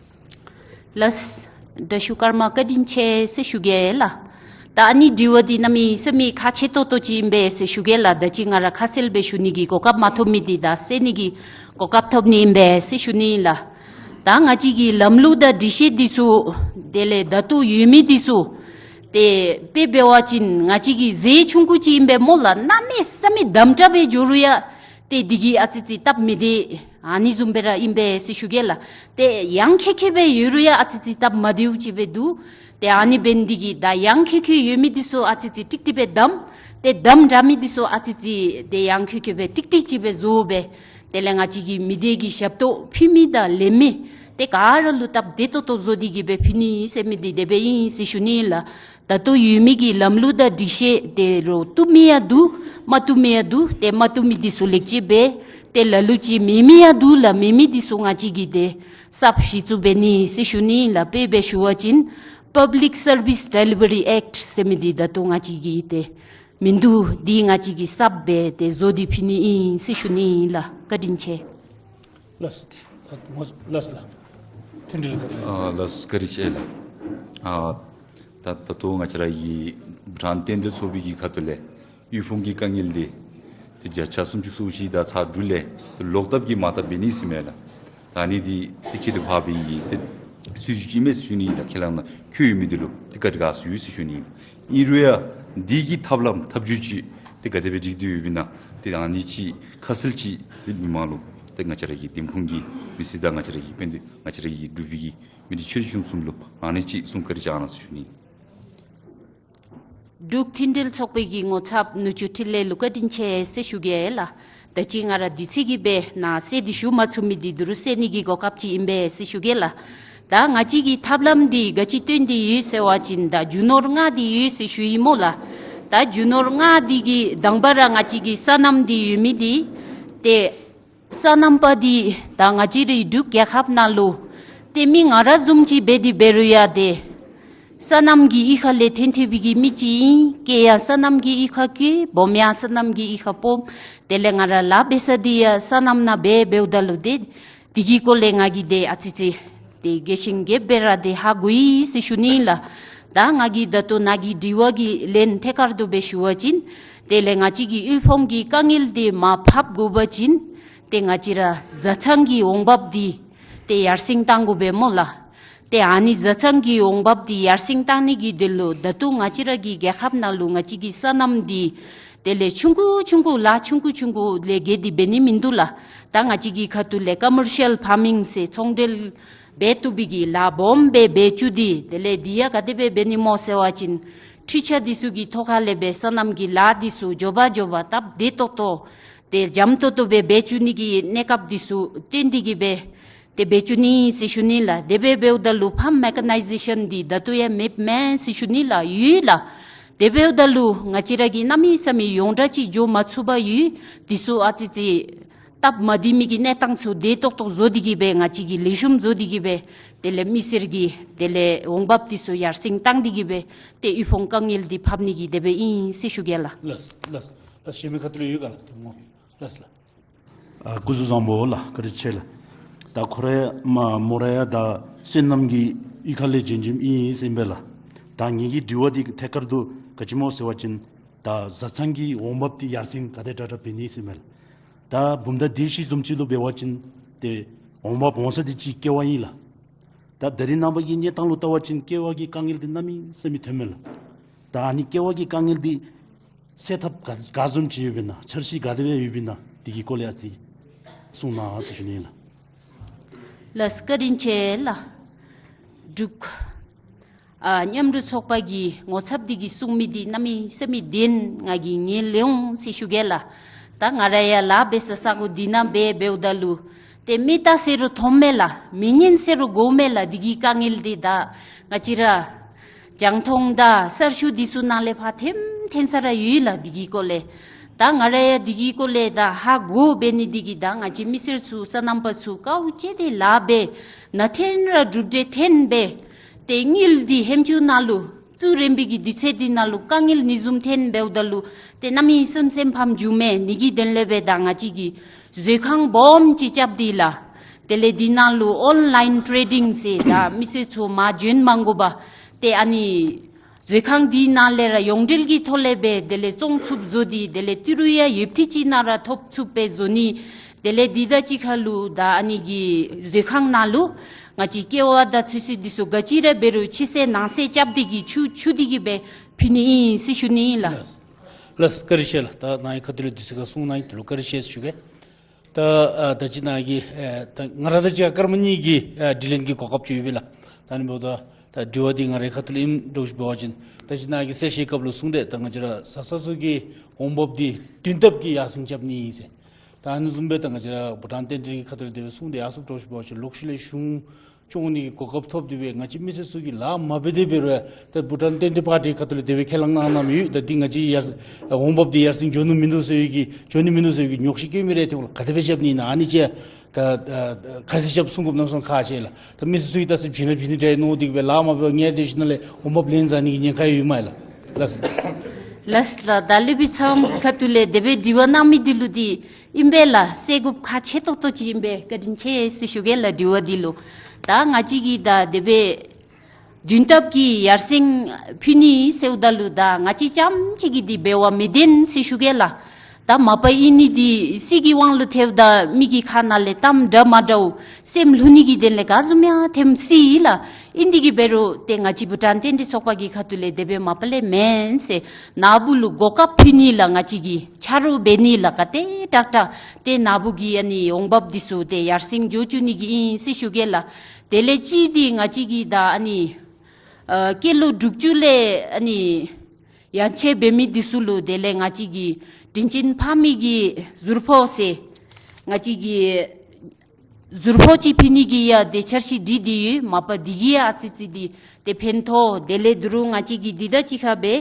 ལགས་སོ། དྲག་ཤོས་ཀརྨ་བཀའ་དྲིན་ཆེ་ཟེར་ཞུ་གེ་ལགས། ད་ཨ་ནི་དྲི་བ་འདི་གནམ་མེད་ས་མེད་ཁག་ཆེ་ཏོག་ཏོ་ཅིག་ཨིན་པས་ཟེར་ཞུ་གེ་ལགས། ད་ཅི་ང་ར་ཁ་གསལ་སྦེ་ཞུ་ནི་གི་གོ་སྐབས་མ་ཐོབ་མི་འདི་ད་གསན་ནི་གི་གོ་སྐབས་ཐོབ་ནི་ཨིན་པས་ཟེར་ཞུ་ནི་ཨིན་ལགས། ད་ང་བཅས་ཀྱི་ལམ་ལུགས་དང་སྒྲིག་གཞི་འདི་ཚུ་དེ་ལས་ད་ལྟོ་ཡོད་མི་འདི་ཚུ་ཏེ་དཔེ་འབད་བ་ཅིན་ང་བཅས་ཀྱི་ཟས་ཆུང་ཀུ་ཅིག་ཨིན་པས་སྨོ་ལགས། གནམ་མེད་ས་མེད་དམ་དྲགས་སྦེ་འགྱོ་རུང་ཡང་ཏེ་འདི་གིས་ཨ་ཙི་ཙི་སྟབས་མི་བདེ། ཨ་ནི་བཟུམ་སྦེ་ར་ཨིན་པས་ཟེར་ཞུ་གེ་ལགས། ཏེ་ཡང་ཁེ་ཁེ་སྦེ་ཡོད་རུང་ཡང་ཨ་ཙི་ཙི་སྟབས་མ་བདེཝ་ཅིག་སྦེ་འདུག། ཏེ་ཨ་ནི་འབད་ནི་འདི་གིས་ད་ཡང་ཁེ་ཁེ་ཡོད་མི་འདི་ཚུ་ཨ་ཙི་ཙི་ཀྲིག་ཀྲི་སྦེ་བསྡམ། ཏེ་དམ་དྲགས་མི་འདི་ཚུ་ཨ་ཙི་ཙི་ཏེ་ཡང་ཁེ་ཁེ་སྦེ་ཀྲིག་ཀྲི་ཅིག་སྦེ་བཟོ་སྦེ། དེ་ལས་ང་བཅས་ཀྱི་མི་སྡེ་གི་ཞབས་ཏོག་ཕུལ་མི་དང་ལེན་མི་ཏེ་ག་ར་ལུ་སྟབས་བདེ་ཏོག་ཏོ་བཟོ་སྟེ་གིས་སྦེ་ཕུལ་ནི་ཟེར་མི་འདི་དེ་སྦེ་ཨིན་ཟེར་ཞུ་ནི་ཨིན་ལགས། ད་ལྟོ་ཡོད་མི་གི་ལམ་ལུགས་དང་སྒྲིག་གཞི་དེ་རུ་བཏུབ་མི་ཡང་འདུག། མ་བཏུབ་མི་ཡང་འདུག། ཏེ་མ་བཏུབ་མི་འདི་ཚུ་ལེགས་བཅོས་འབད། ཏེ་ལ་ལུ་ཅིག་མེད་མི་ཡང་འདུག་ལགས། མེད་མི་འདི་ཚུ་ང་བཅས་ཀྱིས་ཏེ་གསརཔ་གཞི་བཙུགས་འབད་ནི་ཟེར་ཞུ་ནི་ཨིན་ལགས། དཔེ་སྦེ་ཞུ་བ་ཅིན་Public Service Delivery Act ཟེར་མི་འདི་ད་ལྟོ་ང་བཅས་ཀྱིས་ཏེ་མིན་འདུག། འདི་ང་བཅས་ཀྱིས་གསརཔ་སྦེ་ཏེ་བཟོ་སྟེ་ཕུལ་ནི་ཨིན་ཟེར་ཞུ་ནི་ཨིན་ལགས། བཀའ་དྲིན་ཆེ། ལགས་སོ། ལགས་སོ་ལགས། མཐུན་སྒྲིལ་ཁ་ཐུག། ཨ་ལགས་སོ། བཀའ་དྲིན་ཆེ་ལགས། ཨ་ད་ད་ལྟོ་ང་བཅས་ར་གི་བྷུ་ཊཱན་རྟེན་འབྲེལ་ཚོགས་པའི་གི་ཁ་ཐུག་ལས་དབུལ་ཕོངས་ཀྱི་དཀའ་ངལ་འདི་ཏེ་བརྒྱ་ཆ་སུམ་ཅུ་སོ་བཞི་དང་ཚག་དྲུག་ལས་ཏེ་ལོག་ལྟབ་ཀྱིས་མར་ལྟ་འབད་ནི་ཟེར་མས་ལགས། ད་ཨ་ནི་འདི་ཏེ་ཁྱད་དུ་འཕགས་པའི་ཏེ་སྲིད་བྱུས་ཅིག་མས་ཟེར་ཞུ་ནི་ཨིན་ལགས། ཁས་བླངས་ནང་འཁོད་ཡོད་མི་འདི་ལུ་ཏེ་བཀའ་དྲིན་དགའ་ཚོར་ཡོད་ཟེར་ཞུ་ནི་ཨིན། ཨིན་རུང་ཡང་ འདི་གི་ཐབས་ལམ་ཐབས་བྱུས་ཅིག་ཏེ་ག་དེ་སྦེ་སྒྲིག་སྟེ་ཡོདཔ་ཨིན་ན་ཏེ་ཨ་ནི་ཅིག་ཁ་གསལ་ཅིག་ཏེ་མི་མང་ལུ་ཏེ་ང་བཅས་ར་གི་འདེམས་ཁོངས་ཀྱི་མི་སེར་དང་ང་བཅས་ར་གི་དཔོན་འདི་ང་བཅས་ར་གི་འབྲུག་པའི་གི་མི་སྡེ་ཆེ་འབྲིང་ཆུང་གསུམ་ལུ་ཨ་ནི་ཅིག་གསུང་བཀའ་དྲིན་བསྐྱང་གནང་ཟེར་ཞུ་ནི། འབྲུག་མཐུན་སྒྲིལ་ཚོགས་པའི་གི་ངོ་ཚབ་ནུ་གཅུང་འཕྲིན་ལས་ལུ་བཀའ་དྲིན་ཆེ་ཟེར་ཞུ་གེ་ལགས། ད་ཅི་ང་ར་དུས་ཚོད་ཀྱིས་སྦེ་ནཱ་གསལ་ཏེ་ཞུ་མ་ཚུགས་མི་འདི་འདི་རུ་གསལ་ནི་གི་གོ་སྐབས་ཅིག་ཨིན་པས་ཟེར་ཞུ་གེ་ལགས། ད་ང་བཅས་ཀྱི་ཐབས་ལམ་འདི་ག་ཅི་བཏོན་ཏེ་ཡོད་ཟེར་བ་ཅིན་ད་རྒྱུ་ནོར་ལྔ་འདི་ཡོད་ཟེར་ཞུ་ཡི་སྨོ་ལགས། ད་རྒྱུ་ནོར་ལྔ་འདི་གི་དང་པ་ར་ང་བཅས་ཀྱི་སོ་ནམ་འདི་ཡོད་མི་འདི་ཏེ་སོ་ནམ་པ་འདི་ད་ང་བཅས་རའི་འབྲུག་རྒྱལ་ཁབ་ནང་ལུ་ཏེ་མི་ང་ར་བཟུམ་ཅིག་འབད་དེ་འབད་རུང་ཡང་ཏེ་སོ་ནམ་གྱི་གཡུས་ཁ་ལས་ཐོན་ཐོན་པའི་གི་མི་ཅིག་ཨིན། སྐྱེས་ཡང་སོ་ནམ་གྱི་གཡུས་ཁར་སྐྱེས། སྦོམ་ཡང་སོ་ནམ་གྱི་གཡུས་ཁར་སྦོམ། དེ་ལས་ང་ར་ལཱ་འབད་ས་འདི་ཡང་སོ་ནམ་ནང་འབད་འབདཝ་ད་ལུ་ཏེ་འདི་གི་སྐོར་ལས་ང་གིས་ཏེ་ཨ་ཙི་ཙི་ཏེ་རྒྱས་ཤིང་རྒྱསཔ་སྦེ་ར་ཏེ་ཧ་གོ་ཡི་ཟེར་ཞུ་ནི་ལགས། ད་ང་གིས་ད་ལྟོ་ནཱ་གི་དྲི་བ་གི་ལན་ཐད་ཀར་དུ་སྦེ་ཞུ་བ་ཅིན་དེ་ལས་ང་བཅས་ཀྱི་དབུལ་ཕོངས་ཀྱི་དཀའ་ངལ་འདི་མར་ཕབ་དགོ་པ་ཅིན་ཏེ་ང་བཅས་ར་བཟའ་ཚང་གི་འོང་འབབ་འདི་ཏེ་ཡར་སེང་བཏང་དགོ་པས་སྨོ་ལགས། ཏེ་ཨ་ནི་བཟའ་ཚང་གི་འོང་འབབ་འདི་ཡར་སེང་བཏང་ནི་གི་དོན་ལུ་ད་ལྟོ་ང་བཅས་ར་གི་རྒྱལ་ཁབ་ནང་ལུ་ང་བཅས་ཀྱི་སོ་ནམ་འདི་དེ་ལས་ཆུང་ཀུ་ཆུང་ཀུ་ལཱ་ཆུང་ཀུ་ཆུང་ཀུ་ལས་བརྒལ་ཏེ་འབད་ནི་མིན་འདུག་ལགས། ད་ང་བཅས་ཀྱི་ཁ་ཐུག་ལས་ཀོ་མར་ཤལ་ཕར་མིང་ཟེར་ཚོང་འབྲེལ་འབད་བཏུབ་པའི་གི་ལཱ་སྦོམ་སྦེ་འབད་བཅུག་སྟེ་དེ་ལས་འདི་ཡང་ག་དེ་སྦེ་འབད་ནི་སྨོ་ཟེར་བ་ཅིན་འཕྲུལ་ཆས་འདི་ཚུ་གི་ཐོག་ཁ་ལས་སྦེ་སོ་ནམ་གྱི་ལཱ་འདི་ཚུ་མགྱོགས་པ་མགྱོགས་པ་སྟབས་བདེ་ཏོག་ཏོ་ཏེ་འཇམ་ཏོང་ཏོ་སྦེ་འབད་བཅུག་ནི་གི་གནས་སྐབས་འདི་ཚུ་བཏོན་ཏེ་གི་སྦེ་ཏེ་འབད་བཅུག་ནི་ཟེར་ཞུ་ནི་ལགས། དེ་སྦེ་འབདཝ་ད་ལུ་ཕར་མེ་ཀ་ནའི་ཟེ་ཤཱན་འདི་ད་ལྟོ་ཡང་མེདཔ་མེན་ཟེར་ཞུ་ནི་ལགས། ཡོད་ལགས། དེ་འབདཝ་ད་ལུ་ང་བཅས་ར་གིས་གནམ་མེད་ས་མེད་ཡོངས་གྲགས་ཅིག་འགྱོ་མ་ཚུགས་པར་ཡོད། འདི་ཚུ་ཨ་ཙི་ཙི་སྟབས་མ་བདེ་མི་གི་གནས་སྟངས་ཚུ་བདེ་ཏོག་ཏོ་བཟོ་སྟེ་གི་སྦེ་ང་བཅས་ཀྱིས་ལེགས་ཤོམ་བཟོ་སྟེ་གི་སྦེ་དེ་ལས་མི་སེར་གྱི་དེ་ལས་འོང་འབབ་འདི་ཚུ་ཡར་སེང་བཏང་སྟེ་གི་སྦེ་ཏེ་དབུལ་ཕོངས་དཀའ་ངལ་འདི་ཕབ་ནི་གི་དེ་སྦེ་ཨིན་ཟེར་ཞུ་གེ་ལགས། ལགས་ལགས་ལགས། གཞན་མི་ཁ་ཐུག་ལས་ཡོད་ག་ལགས། ཏེ་སྨོ། ལགས་ལགས། ཨ་སྐུ་གཟུགས་བཟང་པོ་ལགས། བཀའ་དྲིན་ཆེ་ལགས། ད་ཁོ་ར་མ་མོ་ར་ཡང་ད་སོ་ནམ་གྱི་གཡུས་ཁ་ལས་བྱོན་བྱོནམ་ཨིན་ཟེར་ཨིན་པས་ལགས། ད་ངེ་གི་དྲི་བ་འདི་ཐད་ཀར་དུ་ག་ཅི་སྨོ་ཟེར་བ་ཅིན་ད་བཟའ་ཚང་གི་འོང་འབབ་འདི་ཡར་སེང་ག་དེ་དྲག་དྲག་འབད་ནི་ཟེར་ཨིན་པས་ལགས། ད་བུམ་ཐང་བདེ་སྐྱིད་བཟུམ་ཅིག་ལུ་འབད་བ་ཅིན་ཏེ་འོང་འབབ་འོང་ས་འདི་ཅིག་ཀེ་བ་ཨིན་ལགས། ད་ད་རིས་ནངས་པ་གི་གནས་སྟངས་ལུ་བལྟ་བ་ཅིན་ཀེ་བ་གི་དཀའ་ངལ་འདི་གནམ་མེད་ས་མེད་ཐོནམ་མས་ལགས། ད་ཨ་ནི་ཀེ་བ་གི་དཀའ་ངལ་འདི་སེལ་ཐབས་ག་ག་བཟུམ་ཅིག་ཡོདཔ་ཨིན་ན་འཆར་གཞི་ག་དེ་སྦེ་ཡོདཔ་ཨིན་ན་འདི་གི་སྐོར་ལས་ཨ་ཙི་གསུང་གནང་ཟེར་ཞུ་ནི་ལགས། ལགས་བཀའ་དྲིན་ཆེ་ལགས། འབྲུག་ཨ་མཉམ་རུབ་ཚོགས་པ་གི་ངོ་ཚབ་འདི་གིས་གསུང་མི་འདི་གནམ་མེད་ས་མེད་བདེན། ང་གིས་ངེས་ལེགས་འོང་ཟེར་ཞུ་གེ་ལགས། ད་ང་ར་ཡང་ལཱ་འབད་ས་ས་གོ་འདི་ནང་འབད་འབདཝ་ད་ལུ་ཏེ་མི་ལྟ་ཟེར་རུང་མཐོངམ་མས་ལགས། མི་ཉན་ཟེར་རུང་གོཝ་མས་ལགས། འདི་གི་དཀའ་ངལ་འདི་ད་ང་བཅས་ར་རྒྱང་མཐོང་དང་གསར་ཤོག་འདི་ཚུ་ནང་ལས་ཕར་ཐོན་ཐོན་ས་ར་ཡོད་ལགས། འདི་གི་སྐོར་ལས་ད་ང་ར་ཡང་འདི་གི་སྐོར་ལས་ད་ཧ་གོ་འབད་ནི་འདི་གིས་ད་ང་བཅས་མི་སེར་ཚུ་སོ་ནམ་པ་ཚུ་དཀའཝ་སྤྱད་དེ་ལཱ་འབད་ནང་འཐོན་ར་གྲུབ་འབྲས་འཐོན་སྦེ་ཏེ་དངུལ་འདི་ཧེམ་ཆུང་ནང་ལུ་བཙུགས་རན་པའི་གི་དུས་ཚོད་འདི་ནང་ལུ་དཀའ་ངལ་ནི་བཟུམ་འཐོན་འབདཝ་ད་ལུ་ཏེ་གནམ་མེད་སེམས་སེམས་ཕམ་འགྱོཝ་མས། འདི་གི་དོན་ལས་སྦེ་ད་ང་བཅས་ཀྱི་མཛོད་ཁང་སྦོམ་ཅིག་རྐྱབ་སྟེ་ལགས། དེ་ལས་འདི་ནང་ལུ་ཨོན་ལཱའིན་ཊེ་རེ་ཌིང་ཟེར་ད་མི་སེར་ཚུ་མར་འབྱོན་མ་དགོ་པར་ཏེ་ཨ་ནི་མཛོད་ཁང་འདི་ནང་ལས་ར་ཡོངས་འབྲེལ་གྱི་ཐོག་ལས་སྦེ་དེ་ལས་བཙོང་ཚུགསཔ་བཟོ་སྟེ་དེ་ལས་ཏི་རུ་ཡང་ཡོདཔ་ཐེངས་ཅིག་ནང་ར་ཐོབ་ཚུགསཔ་སྦེ་བཟོ་ནི། དེ་ལས་འདི་དང་གཅིག་ཁར་ལུ་ད་ཨ་ནི་གི་མཛོད་ཁང་ནང་ལུ་ང་བཅས་ཀེ་བ་དང་ཚོད་བསྲེ་འདི་ཚུ་ག་ཅི་ར་འབད་རུང་ཕྱི་སེལ་ནང་སེལ་རྐྱབ་སྟེ་གི་ཆུ་འཁྱུ་སྟེ་གི་སྦེ་ཕུལ་ནི་ཨིན་ཟེར་ཞུ་ནི་ཨིན་ལགས། ལགས་ལགས། བཀའ་དྲིན་ཆེ་ལགས། ད་ནཱ་གི་ཁ་ཐུག་ལས་དུས་ཚོད་ཁར་གསུང་གནང་མི་འདི་ལུ་བཀའ་དྲིན་ཆེ་ཟེར་ཞུ་གེ། ད་ཨ་ད་ཅི་ནཱ་གི་ཨེ་ད་ང་ར་དང་གཅིག་ཁར་སྐར་མ་གཉིས་ཀྱི་ཨེ་དྲི་ལན་གྱི་གོ་སྐབས་ཅིག་ཡོད་པས་ལགས། ད་ཨ་ནི་འབདཝ་ད་ད་དྲི་བ་འདི་ང་རའི་ཁ་ཐུག་ལས་ཨིནམ་འདྲཝ་ཅིག་འབད་བ་ཅིན་ད་ཅི་ནཱ་གི་གསལ་བཤད་སྐབས་ལུ་གསུངས་ཏེ་ད་ང་བཅས་ར་བཟའ་ཚང་ཚུ་གི་འོང་འབབ་འདི་བདུན་ལྡབ་ཀྱིས་ཡར་སེང་རྐྱབ་ནི་ཨིན་ཟེར། ད་ཨ་ནི་བཟུམ་སྦེ་ད་ང་བཅས་ར་བྷུ་ཊཱན་བསྟན་འཛིན་གྱི་ཁ་ཐུག་ལས་དེ་སྦེ་གསུངས་ཏེ་ཡར་སོངམ་འདྲཝ་ཅིག་འབད་བ་ཅིན་ལོག་ཤུལ་ལས་གཞུང་སྐྱོང་ནི་གི་གོ་སྐབས་ཐོབ་སྟེ་སྦེ་ང་བཅས་མི་སེར་ཚུ་གིས་ལཱ་མ་འབད་དེ་འབད་རུང་ད་བྷུ་ཊཱན་བསྟན་འཛིན་པར་ཊི་ཁ་ཐུག་ལས་དེ་སྦེ་ཁས་བླངས་གནང་གནངམ་ཡོད། ད་འདི་ང་བཅས་ཡར་འོང་འབབ་འདི་ཡར་སེང་འགྱོ་ནི་མིན་འདུག་ཟེར་བའི་གི་འགྱོ་ནི་མིན་འདུག་ཟེར་བའི་གི་ཉོགས་བཤད་བཀོད་མི་རེ་ཐོན་ལགས། ག་དེ་སྦེ་རྐྱབ་ནི་ཨིན་ན་ཨ་ནི་ཅིག་ད་ཨ་ཁ་གསལ་རྐྱབ་གསུང་དགོཔ་གནམ་མེད་ས་མེད་ཁག་ཆེ་ལགས། ད་མི་སེར་ཚུ་གིས་ད་ཟེར་བྱིན་ར་བྱིན་ནི་འདྲ་མནོ་སྟེ་གི་སྦེ་ལཱ་མ་འབད་བར་ཉལ་ཏེ་ཞིནམ་ལས་འོང་འབབ་ལེན་བཟའ་ནི་གི་ཉེན་ཁ་ཡོད་མས་ལགས། ལགས་ལགས་ལགས། ད་སློབ་དཔོན་ཚང་ཁ་ཐུག་ལས་དེ་སྦེ་དྲི་བ་གནང་མི་འདི་ལུ་འདི་ཨིན་པས་ལགས། གསལ་དགོཔ་ཁག་ཆེ་ཏོག་ཏོ་ཅིག་ཨིན་པས། བཀའ་དྲིན་ཆེ་ཟེར་ཞུ་གེ་ལགས། དྲི་བ་འདི་ལུ་ད་ང་བཅས་ཀྱིས་ད་དེ་སྦེ་བདུན་ལྡབ་ཀྱིས་ཡར་སེང་ཕུལ་ནི་ཟེརཝ་ད་ལུ་ད་ང་བཅས་རྐྱངམ་གཅིག་གིས་འདི་འབད་བ་མི་བདེན་ཟེར་ཞུ་གེ་ལགས། ད་མ་པ་ཨིན་ནི་འདི་སྲིད་ཀྱི་དབང་ལུ་ཐལཝ་ད་མི་གི་ཁ་ནང་ལས་གཏམ་འདྲ་མ་འདྲཝ་སེམས་ལྷོད་ནི་གི་དོན་ལས་ག་བཟུམ་ཡང་ཐོནམ་སྲིད་ལགས། ཨིན་དེ་གིས་འབད་རུང་ཏེ་ང་བཅས་བྷུ་ཊཱན་རྟེན་འབྲེལ་ཚོགས་པ་གི་ཁ་ཐུག་ལས་དེ་སྦེ་མ་པ་ལས་མེན་ཟེར་ནཱ་བུ་ལུ་གོ་སྐབས་ཕུལ་ནི་ལགས། ང་བཅས་ཀྱིས་ཆ་རོགས་འབད་ནི་ལགས། ག་ཏེ་དྲག་དྲག་ཏེ་ནཱ་བུ་གི་ཨ་ནི་འོང་འབབ་འདི་ཚུ་ཏེ་ཡར་སེང་འགྱོ་བཅུག་ནི་གི་ཨིན་ཟེར་ཞུ་གེ་ལགས། དེ་ལས་གཅིག་འདི་ང་བཅས་ཀྱིས་ད་ཨ་ནི་ཨ་སྐྱེས་ལོ་དྲུག་ཅུ་ལས་ཨ་ནི་ཡན་ཆད་འབད་མི་འདི་ཚུ་ལུ་དེ་ལས་ང་བཅས་ཀྱིས་དྲིན་ཅན་ཕ་མའི་གི་ཟུར་ཕོགས་ཟེར་ང་བཅས་ཀྱིས་ཟུར་ཕོགས་ཅིག་ཕུལ་ནི་གི་ཡང་ཏེ་འཆར་གཞི་སྒྲིག་སྟེ་ཡོད། མ་པ་འདི་གིས་ཡང་ཨ་ཙི་ཙི་འདི་ཏེ་ཕན་ཐོགས། དེ་ལས་ད་རུང་ང་བཅས་ཀྱིས་འདི་དང་གཅིག་ཁར་སྦེ་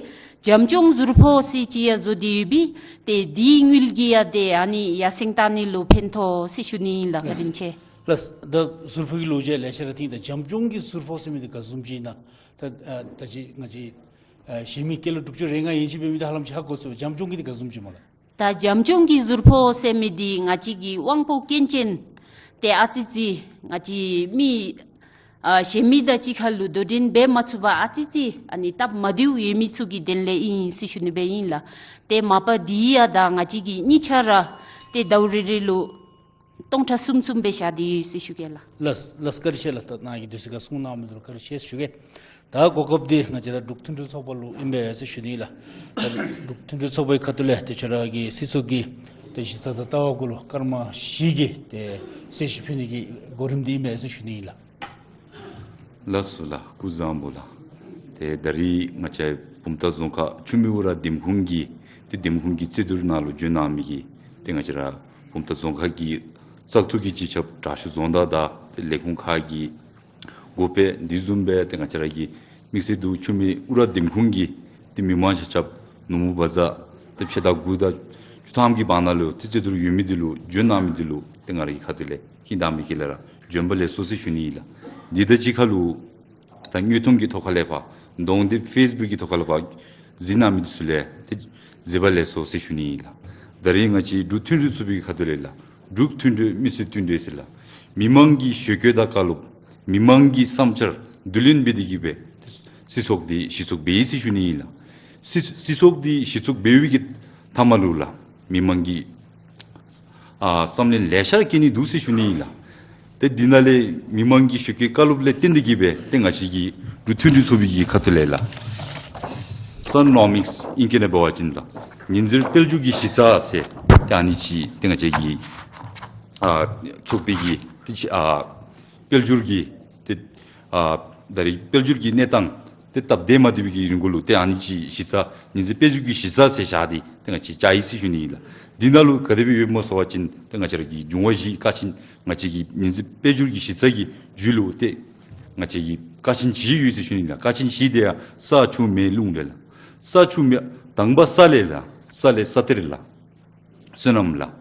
བྱམས་སྐྱོང་ཟུར་ཕོགས་ཟེར་ཅིག་ཡང་བཟོ་སྟེ་ཡོད་པས། ཏེ་འདི་དངུལ་གྱིས་ཡང་ཏེ་ཨ་ནི་ཡར་སེང་བཏང་ནི་ལུ་ཕན་ཐོགས་ཟེར་ཞུ་ནི་ཨིན་ལགས། བཀའ་དྲིན་ཆེ། ལགས། ད་ཟུར་ཕོགས་ཀྱི་ལོ་རྒྱུས་ལེ་ཤ་ར་ཐོན་ད་བྱམས་སྐྱོང་གི་ཟུར་ཕོགས་ཟེར་མི་འདི་ག་བཟུམ་ཅིག་ཨིན་ན། ད་ཨ་ད་ཅི་ང་བཅས་ཨ་གཞན་མི་སྐྱེས་ལོ་དྲུག་ཅུ་རེ་ལྔ་ཡན་ཆད་འབད་མི་འདི་ཧ་ལམ་ཅིག་ཧ་གོ་ཚུགས། བྱམས་སྐྱོང་གི་འདི་ག་བཟུམ་ཅིག་སྨོ་ལགས། ད་བྱམས་སྐྱོང་གི་ཟུར་ཕོགས་ཟེར་མི་འདི་ང་བཅས་ཀྱི་དབང་པོ་སྐྱོན་ཅན་ཏེ་ཨ་ཙི་ཙི་ང་བཅས་མི་ཨ་གཞན་མི་དང་གཅིག་ཁར་ལུ་དོ་འགྲན་འབད་མ་ཚུགས་པར་ཨ་ཙི་ཙི་ཨ་ནི་སྟབས་མ་བདེཝ་ཡོད་མི་ཚུ་གི་དོན་ལས་ཨིན་ཟེར་ཞུ་ནི་སྦེ་ཨིན་ལགས། ཏེ་མ་པ་འདི་ཡང་ད་ང་བཅས་ཀྱིས་གཉིས་ཆ་ར་ཏེ་ཟླཝ་རེ་རེ་ལུ་སྟོང་ཕྲག་གསུམ་གསུམ་སྦེ་བཞག་སྟེ་ཡོད་ཟེར་ཞུ་གེ་ལགས། ལགས་ལགས། བཀའ་དྲིན་ཆེ་ལགས། ད་ནཱ་གིས་དུས་ཚོད་ཁར་གསུང་གནང་མི་འདི་ལུ་བཀའ་དྲིན་ཆེ་ཞུ་གེ། ད་གོ་སྐབས་འདི་ང་བཅས་ར་འབྲུག་མཐུན་སྒྲིལ་ཚོགས་པ་ལུ་ཨིན་པས་ཟེར་ཞུ་ནི་ལགས། ད་འབྲུག་མཐུན་སྒྲིལ་ཚོགས་པའི་ཁ་ཐུག་ལས་ཏེ་ཁྱོད་ར་གི་སྲིད་ཚོགས་ཀྱི་ཏེ་གཞི་རྩ་དང་ལྟ་བ་གུ་ལུ་སྐར་མ་བཞི་གི་ཏེ་གསལ་བཤད་ཕུལ་ནི་གི་གོ་རིམ་འདི་ཨིན་པས་ཟེར་ཞུ་ནི་ལགས། ལགས་སོ་ལགས། སྐུ་གཟུགས་བཟང་པོ་ལགས། ཏེ་ད་རིས་ང་བཅས་བུམ་ཐང་རྫོང་ཁག་ཆུ་སྨད་ཨུ་ར་འདེམས་ཁོངས་ཀྱི་ཏེ་འདེམས་ཁོངས་ཀྱི་རྩོད་བསྡུར་ནང་ལུ་བྱོན་གནང་མི་གི་ཏེ་ང་བཅས་ར་བུམ་ཐང་རྫོང་ཁག་གི་བཙག་འཐུ་གི་སྤྱི་ཁྱབ་དྲག་ཤོས་རྫོང་བདག་དང་ཏེ་ལས་ཁུངས་ཁག་གི་འགོ་དཔོན་དེ་བཟུམ་སྦེ་ཏེ་ང་བཅས་ར་གི་དམིགས་བསལ་དུ་ཆུ་སྨད་ཨུ་ར་འདེམས་ཁོངས་ཀྱི་ཏེ་མི་མང་ཆ་ཁྱབ་ནུབ་མོ་བ་ཛར་ཏེ་ཕྱེད་དང་དགུ་དང་བཅུ་ཐམ་གྱི་བར་ན་ལུ་ཏེ་རྩོད་བསྡུར་ཡོད་མི་འདི་ལུ་བྱོན་གནང་མི་འདི་ལུ་ཏེ་ང་ར་གི་ཁ་ཐུག་ལས་ཧིང་དྭངས་མའི་དཀྱིལ་ལས་ར་བྱོན་པ་ལེགས་སོ་ཟེར་ཞུ་ནི་ཨིན་ལགས། འདི་དང་གཅིག་ཁར་ལུ་ད་དངོས་མཐོང་གི་ཐོག་ཁ་ལས་ཕར་གདོང་དེབ་ཕེསི་བུཀ་གི་ཐོག་ཁ་ལས་ཕར་གཟིགས་གནང་མི་འདི་ཚུ་ལས་ཏེ་གཟིགས་པ་ལེགས་སོ་ཟེར་ཞུ་ནི་ཨིན་ལགས། ད་རིས་ང་བཅས་འབྲུག་མཐུན་སྒྲིལ་ཚོགས་པའི་ཁ་ཐུག་ལས་ལགས། འབྲུག་མཐུན་སྒྲིལ་མི་སེར་མཐུན་སྒྲིལ་ཟེར་ལགས། མི་མང་གི་ཞུ་སྐུལ་དང་བཀའ་སློབ་མི་མང་གི་བསམ་འཆར་བསྡུ་ལེན་འབད་དེ་གིས་སྦེ་སྲིད་ཚོགས་འདི་གཞི་ཚོགས་འབད་ཡི་ཟེར་ཞུ་ནི་ཨིན་ལགས། སྲིད་སྲིད་ཚོགས་འདི་གཞི་ཚོགས་འབད་བའི་གི་མཐའ་མ་ལུ་ལགས་མི་མང་གི་ཨ་བསམ་ལན་ལེ་ཤ་བཀོད་ནི་འདུག་ཟེར་ཞུ་ནི་ཨིན་ལགས། ཏེ་འདི་ནང་ལས་མི་མང་གི་ཞུ་སྐུལ་བཀའ་སློབ་ལས་བརྟེན་ཏེ་གིས་སྦེ་ཏེ་ང་བཅས་ཀྱི་འབྲུག་མཐུན་སྒྲིལ་ཚོགས་པའི་གི་ཁ་ཐུག་ལས་ལགས། གསར་རྣམ་གླིང་ཨིང་སྐད་ནང་འབད་བ་ཅིན་ལགས་ཉི་ཟེར་དཔལ་འབྱོར་གྱི་གཞི་རྩ་ཟེར་ཏེ་ཨ་ནི་ཅིག་ཏེ་ང་བཅས་ཀྱི་ཨ་ཚོགས་པའི་གི་ཏེ་ཅིག་ཨ་དཔལ་འབྱོར་གྱི་ཏེ་ཨ་ད་རིས་དཔལ་འབྱོར་གྱི་གནས་སྟངས་ཏེ་སྟབས་བདེ་མ་བདེ་བའི་གི་རིང་གུ་ལུ་ཏེ་ཨ་ནི་ཅིག་གཞི་རྩ་ཉི་ཟེར་དཔལ་འབྱོར་གྱི་གཞི་རྩ་ཟེར་བཞག་སྟེ་ཏེ་ང་བཅས་བཅའ་ཡི་ཟེར་ཞུ་ནི་ཨིན་ལགས། འདི་ནང་ལུ་ག་དེ་སྦེ་ཡོདཔ་སྨོ་ཟེར་བ་ཅིན་ཏེ་ང་བཅས་ར་གི་འབྱུང་བ་བཞི་ཀ་ཆེན་ང་བཅས་ཀྱི་ཉི་ཟེར་དཔལ་འབྱོར་གྱི་གཞི་རྩ་གི་རྒྱུད་ལུ་ཏེ་ང་བཅས་ཀྱི་ཀ་ཆེན་བཞི་ཡོད་ཟེར་ཞུ་ནི་ཨིན་ལགས། ཀ་ཆེན་བཞི་དེ་ཡང་ས་ཆུ་མེ་རླུང་ལས་ལགས། ས་ཆུ་མེ་དང་པ་ས་ལས་ལགས། ས་ལས་ས་གཏེར་ལགས། སོ་ནམ་ལགས།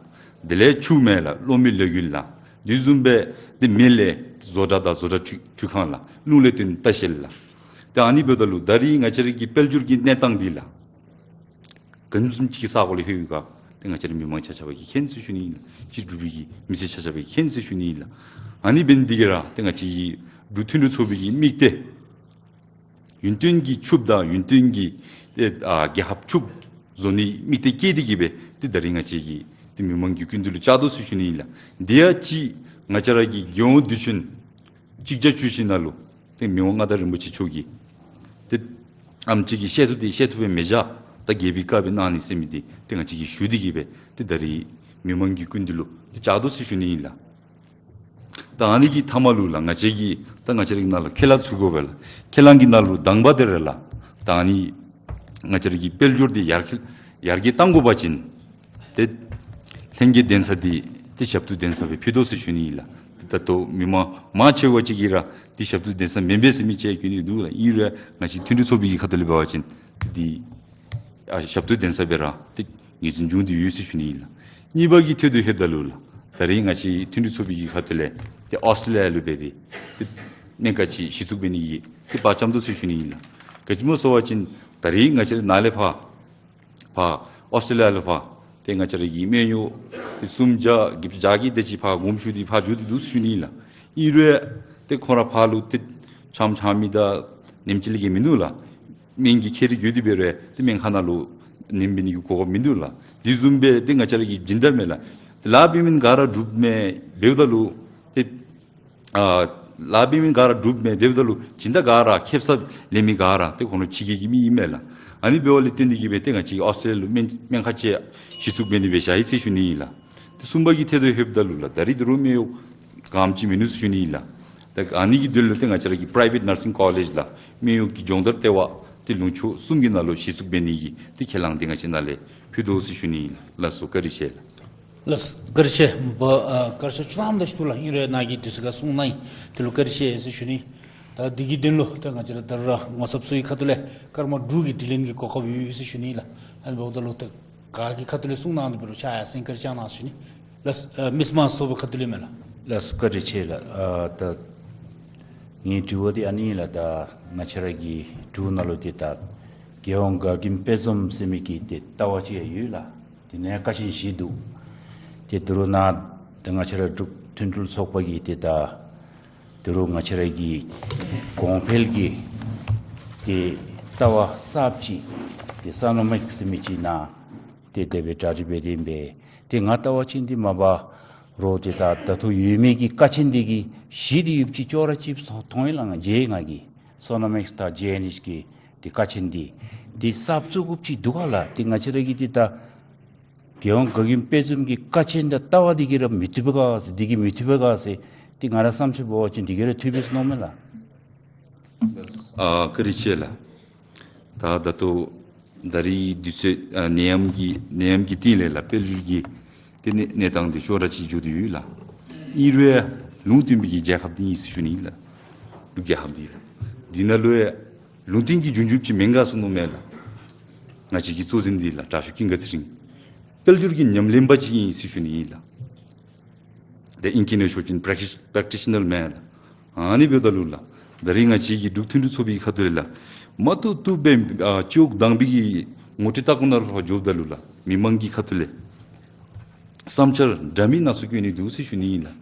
དེ་ལས་ཆུ་མེ་ལགས། གློག་མེ་ལས་འགུལ་ལགས། དེ་བཟུམ་སྦེ་ཏེ་མེ་ལས་བཟོ་གྲྭ་དང་བཟོ་གྲྭ་འཕྲུལ་འཕྲུལ་ཁང་ལགས། རླུང་ལས་བརྟེན་ལྟ་བཤལ་ལགས། ཏེ་ཨ་ནི་འབདཝ་ད་ལུ་ད་རིས་ང་བཅས་ར་གི་དཔལ་འབྱོར་གྱི་གནས་སྟངས་འདི་ལགས་ག་བཟུམ་ཅིག་གི་ས་གོ་ལུ་ལྷོད་ཡོད་ག་ཏེ་ང་བཅས་ར་མི་མང་ཆ་ཁྱབ་ཀྱིས་མཁྱེན་ཟེར་ཞུ་ནི་ཨིན་ལགས། སྤྱིར་འབྲུག་པའི་གི་མི་སེར་ཆ་ཁྱབ་ཀྱིས་མཁྱེན་ཟེར་ཞུ་ནི་ཨིན་ལགས། ཨ་ནི་འབད་ནི་འདི་གིས་ར་ཏེ་ང་བཅས་ཀྱི་འབྲུག་མཐུན་སྒྲིལ་ཚོགས་པའི་གི་དམིགས་གཏད་ཡུན་བརྟན་གྱི་ཕྱུགཔོ་དང་ཡུན་བརྟན་གྱི་ཏེ་ཨ་རྒྱལ་ཁབ་ཕྱུགཔོ་བཟོ་ནི་དམིགས་གཏད་བསྐྱེད་དེ་གིས་སྦེ་ཏེ་ད་རིས་ང་བཅས་ཀྱིས་ཏེ་མི་མང་གི་སྐུ་མདུན་ལུ་བཅར་དོ་ཟེར་ཞུ་ནི་ཨིན་ལགས། དེ་ཡང་ཅིག་ང་བཅས་ར་གི་རྒྱལ་ཡོངས་དུས་ཆེན་གཅིག་བརྒྱ་བཅུ་བཞི་ནང་ལུ་ཏེ་མི་དབང་མངའ་བདག་རིན་པོ་ཆེ་མཆོག་གིས་ཏེ་ཨ་ཙི་ཅིག་གི་བཤད་ཐུབ་སྟེ་བཤད་ཐུབ་པའི་མེད་བཞག། ད་རྒྱལ་པོའི་བཀའ་སྦེ་གནང་ནི་ཟེར་མི་འདི་ཏེ་ང་བཅས་ཀྱིས་ཞུ་སྟེ་གིས་སྦེ་ཏེ་ད་རིས་མི་མང་གི་སྐུ་མདུན་ལུ་ཏེ་བཅར་དོ་ཟེར་ཞུ་ནི་ཨིན་ལགས། ད་ཨ་ནི་གི་མཐའ་མ་ལུ་ལགས་ང་བཅས་ཀྱིས་ད་ང་བཅས་རའི་ནང་ལུ་ཁས་བླངས་ཚུགས་དགོ་པས་ལགས། ཁས་བླངས་ཀྱི་ནང་ལུ་དང་པ་དེ་ར་ལགས། ད་ཨ་ནི་ང་བཅས་ར་གི་དཔལ་འབྱོར་འདི་ཡར་རྒྱས་ཡར་རྒྱས་གཏང་དགོ་པ་ཅིན་ཏེ་ལྷན་རྒྱས་གདན་ས་འདི་ཏེ་ཞབས་ཏོག་གདན་ས་སྦེ་ཕུལ་དོ་ཟེར་ཞུ་ནི་ཨིན་ལགས། ཏེ་ད་ལྟོ་མི་མང་མང་ཆེ་བ་ཅིག་གིས་ར་འདི་ཞབས་ཏོག་གདན་ས་མེན་པས་ཟེར་མི་ཅིག་ཡང་བཀོད་ནི་འདུག་ལགས། ཨིན་རུང་ང་བཅས་མཐུན་སྒྲིལ་ཚོགས་པའི་གི་ཁ་ཐུག་ལས་འབད་བ་ཅིན་འདི་ཨ་ཞབས་ཏོག་གདན་ས་སྦེ་ར་ཏེ་ངོས་འཛིན་བྱུང་སྟེ་ཡོད་ཟེར་ཞུ་ནི་ཨིན་ལགས། གཉིས་པ་གི་ཐད་དུ་ལྷོདཔ་ད་ལུ་ལགས་ད་རིས་ང་བཅས་མཐུན་སྒྲིལ་ཚོགས་པའི་གི་ཁ་ཐུག་ལས་ཏེ་ཨོསི་ཊྲེ་ལི་ཡ་ལུ་སྦེ་ཏེ་ཏེ་གནད་འགག་ཅིག་གཞི་བཙུགས་འབད་ནི་གི་ཏེ་བར་འཁྱམས་དོ་ཟེར་ཞུ་ནི་ཨིན་ལགས། ག་ཅི་སྨོ་ཟེར་བ་ཅིན་ད་རིས་ང་བཅས་ར་ནཱ་ལས་ཕར་ཕར་ཨོསི་ཊྲེ་ལི་ཡ་ལུ་ཕར་ཏེ་ང་བཅས་ར་གི་སྨན་གཡོག་ཏེ་སུམ་བརྒྱ་བརྒྱད་ཅུ་གྱ་གི་དེ་ཅིག་ཕར་དགོངསམ་ཞུ་སྟེ་ཕར་འགྱོ་སྟེ་འདུག་ཟེར་ཞུ་ནི་ཨིན་ལགས། ཨིན་རུང་ཏེ་ཁོང་ར་ཕར་ལུ་ཏེ་འཁྱམས་འཁྱམས་མི་དང་ནེམ་ཅིག་ལས་བརྒལ་མིན་འདུག་ལགས། སྨན་གྱི་ཁྱད་རིག་ཡོད་དེ་འབད་རུང་ཏེ་སྨན་ཁང་ནང་ལུ་ ཉན་འབད་ནི་གི་གོ་སྐབས་མིན་འདུག་ལགས། དེ་བཟུམ་སྦེ་ཏེ་ང་བཅས་ར་གི་སྦྱིན་བདག་མས་ལགས། ལཱ་འབད་མི་ག་ར་འབྲུགཔ་མས་འབདཝ་ད་ལུ་ཏེ་ཨ་ལཱ་འབད་མི་ག་ར་འབྲུགཔ་མས་འབདཝ་ད་ལུ་སྦྱིན་བདག་ག་ར་ཁེ་སང་ལེན་མི་ག་ར་ཏེ་ཁོང་ལུ་ཕྱི་རྒྱལ་གྱི་མི་ཨིན་མས་ལགས། ཨ་ནི་འབདཝ་ལས་བརྟེན་ཏེ་གིས་སྦེ་ཏེ་ང་བཅས་ཨོསི་ཊྲེ་ལི་ཡ་ལུ་སྨན་སྨན་ཁང་ཅིག་གཞི་བཙུགས་འབད་ནི་སྦེ་བཞག་ཡི་ཟེར་ཞུ་ནི་ཨིན་ལགས། ཏེ་གསུམ་པ་གི་ཐད་དུ་ལྷོདཔ་ད་ལུ་ལགས་ད་རིས་ད་རུང་སྨན་གཡོག་ག་ཙམ་ཅིག་མིན་ནུག་ཟེར་ཞུ་ནི་ཨིན་ལགས། ད་ཨ་ནི་གི་དོན་ལུ་ཏེ་ང་བཅས་ར་གི་པི་རའི་ཝེཊ་ནར་སིང་ཀོ་ལེཇ་ལགས་སྨན་གཡོག་གི་སྦྱོང་བརྡར་ལྟེ་བ་ཏེ་ལུང་ཕྱོགས་གསུམ་གྱི་ནང་ལུ་གཞི་བཙུགས་འབད་ནི་གི་ཏེ་ཁས་བླངས་ཏེ་ང་བཅས་ནཱ་ལས་ཕུལ་དོ་ཟེར་ཞུ་ནི་ཨིན་ལགས། ལགས་སོ་བཀའ་དྲིན་ཆེ་ལགས། ལགས་བཀའ་དྲིན་ཆེ། ཨ་བཀའ་དྲིན་ཆེ་ཆུ་ལྷམ་དང་ཞུ་དོ་ལགས། ཨིན་རུང་ནཱ་གིས་དུས་ཚོད་ཁར་གསུང་གནང་ཡི་དེ་ལུ་བཀའ་དྲིན་ཆེ་ཟེར་ཞུ་ནི། ད་འདི་གི་དོན་ལུ་ད་ང་བཅས་ར་ད་རུང་ངོ་ཚབ་ཚུ་གི་ཁ་ཐུག་ལས་སྐར་མ་དྲུག་གི་དྲི་ལན་གྱི་གོ་སྐབས་ཡོད་ཟེར་ཞུ་ནི་ལགས། ཨ་ནི་འབདཝ་ད་ལུ་ད་ག་གི་ཁ་ཐུག་ལས་གསུང་གནང་ནི་འབད་རུང་ཕྱག་ཡར་སེང་སྐར་རྐྱབ་གནང་ཞུ་ནི། ལགས་ཨ་མིས་མང་སོ་པའི་ཁ་ཐུག་ལས་མས་ལགས། ལགས་སོ་བཀའ་དྲིན་ཆེ་ལགས། ཨ་ད་ངེའི་དྲི་བ་འདི་ཨ་ནི་ལགས། ད་ང་བཅས་ར་གི་འབྲུག་ནང་ལུ་ཏེ་ད་རྒྱལ་ཡོངས་དགའ་སྐྱིད་དཔལ་འཛོམས་ཟེར་མི་གི་ཏེ་ལྟ་བ་ཅིག་ཡང་ཡོད་ལགས། དེ་ནང་ཀ་ཆེན་བཞི་འདུག། ཏེ་ད་རུང་ནཱ་ད་ང་བཅས་ར་འབྲུག་མཐུན་འབྲེལ་ཚོགས་པ་གིས་ཏེ་ད་ད་རུང་ང་བཅས་ར་གི་གོང་འཕེལ་གྱི་ཏེ་ལྟ་བ་གསརཔ་ཅིག་ཏེ་སོ་ནོ་མིགསི་ཟེར་མི་ཅིག་ནང་ཏེ་དེ་སྦེ་གྲ་སྒྲིག་འབད་དེ་ཨིན་པས། ཏེ་ང་ལྟ་བ་ཅིན་འདི་མ་པ་རོགས་ཏེ་ད་ད་ལྟོ་ཡོད་མི་གི་ཀ་ཆེན་འདི་གི་གཞི་འདི་ཡོདཔ་ཅིག་ཅོག་ར་གཅིགཔ་མཐོང་ཡི་ལགས། ང་མཇལ་ཡི་ང་གིས་སོ་ནོ་མིགསི་དང་ཇེ་ཨེན་ཨེཆ་གི་ཏེ་ཀ་ཆེན་འདི་ཏེ་གསརཔ་བཙུགས་དགོཔ་ཅིག་འདུག་ག་ལགས། ཏེ་ང་བཅས་ར་གི་ཏེ་ད་རྒྱལ་ཡོངས་དགའ་སྐྱིད་དཔལ་འཛོམས་ཀྱི་ཀ་ཆེན་དང་ལྟ་བ་འདི་གིས་ར་མི་བཏུབ་པས་ག་ཟེར་འདི་གིས་མི་བཏུབ་པས་ག་ཟེར་ཏེ་ང་ར་བསམ་ཚུལ་འབད་བ་ཅིན་འདི་གིས་ར་བཏུབ་པས་ཟེར་མནོཝ་མས་ལགས། ཨ་བཀའ་དྲིན་ཆེ་ལགས། ད་ད་ལྟོ་ད་རིས་དུས་ཚོད་ཨ་ནད་ཡམས་ཀྱི་ནད་ཡམས་ཀྱི་རྟིང་ལས་ལགས་དཔལ་འབྱོར་གྱི་ཏེ་གནས་གནས་སྟངས་འདི་ཅོག་ར་གཅིག་འགྱོ་སྟེ་ཡོད་ལགས། ཨིན་རུང་ཡང་ལུང་བསྟན་པའི་གི་རྒྱལ་ཁབ་འདི་ཨིན་ཟེར་ཞུ་ནི་ཨིན་ལགས། འབྲུག་རྒྱལ་ཁབ་འདི་ལགས། འདི་ནང་ལུ་ཡང་ལུང་བསྟན་གྱི་འབྱུང་འགྱུར་ཅིག་མེན་ག་ཟེར་མནོཝ་མས་ལགས། ང་བཅས་ཀྱི་གཙོ་འཛིན་འདི་ལགས་དྲག་ཤོས་ཀུན་དགའ་ཚེ་རིང་དཔལ་འབྱོར་གྱི་ཉམས་ལེན་པ་ཅིག་ཨིན་ཟེར་ཞུ་ནི་ཨིན་ལགས། ཏེ་ཨིང་སྐད་ནང་ཞུ་བ་ཅིན་པྲེག་ཊིཤ་པྲེག་ཊི་ཤ་ནར་མས་ལགས། ཨ་ནི་འབདཝ་ད་ལུ་ལགས་ད་རིས་ང་བཅས་ཀྱི་འབྲུག་མཐུན་འབྲེལ་ཚོགས་པའི་ཁ་ཐུག་ལས་ལགས་མ་བཏུབ་བཏུབ་སྦེ་ཨ་སྤྱི་འོག་དང་པའི་གི་ངོ་སྤྲོད་ལྟ་སྐོར་ནང་ལུ་ཕར་འགྱོཝ་ད་ལུ་ལགས་མི་མང་གི་ཁ་ཐུག་ལས་བསམ་འཆར་འདྲ་མིན་སྣ་ཚོགས་བཀོད་ནི་འདུག་ཟེར་ཞུ་ནི་ཨིན་ལགས།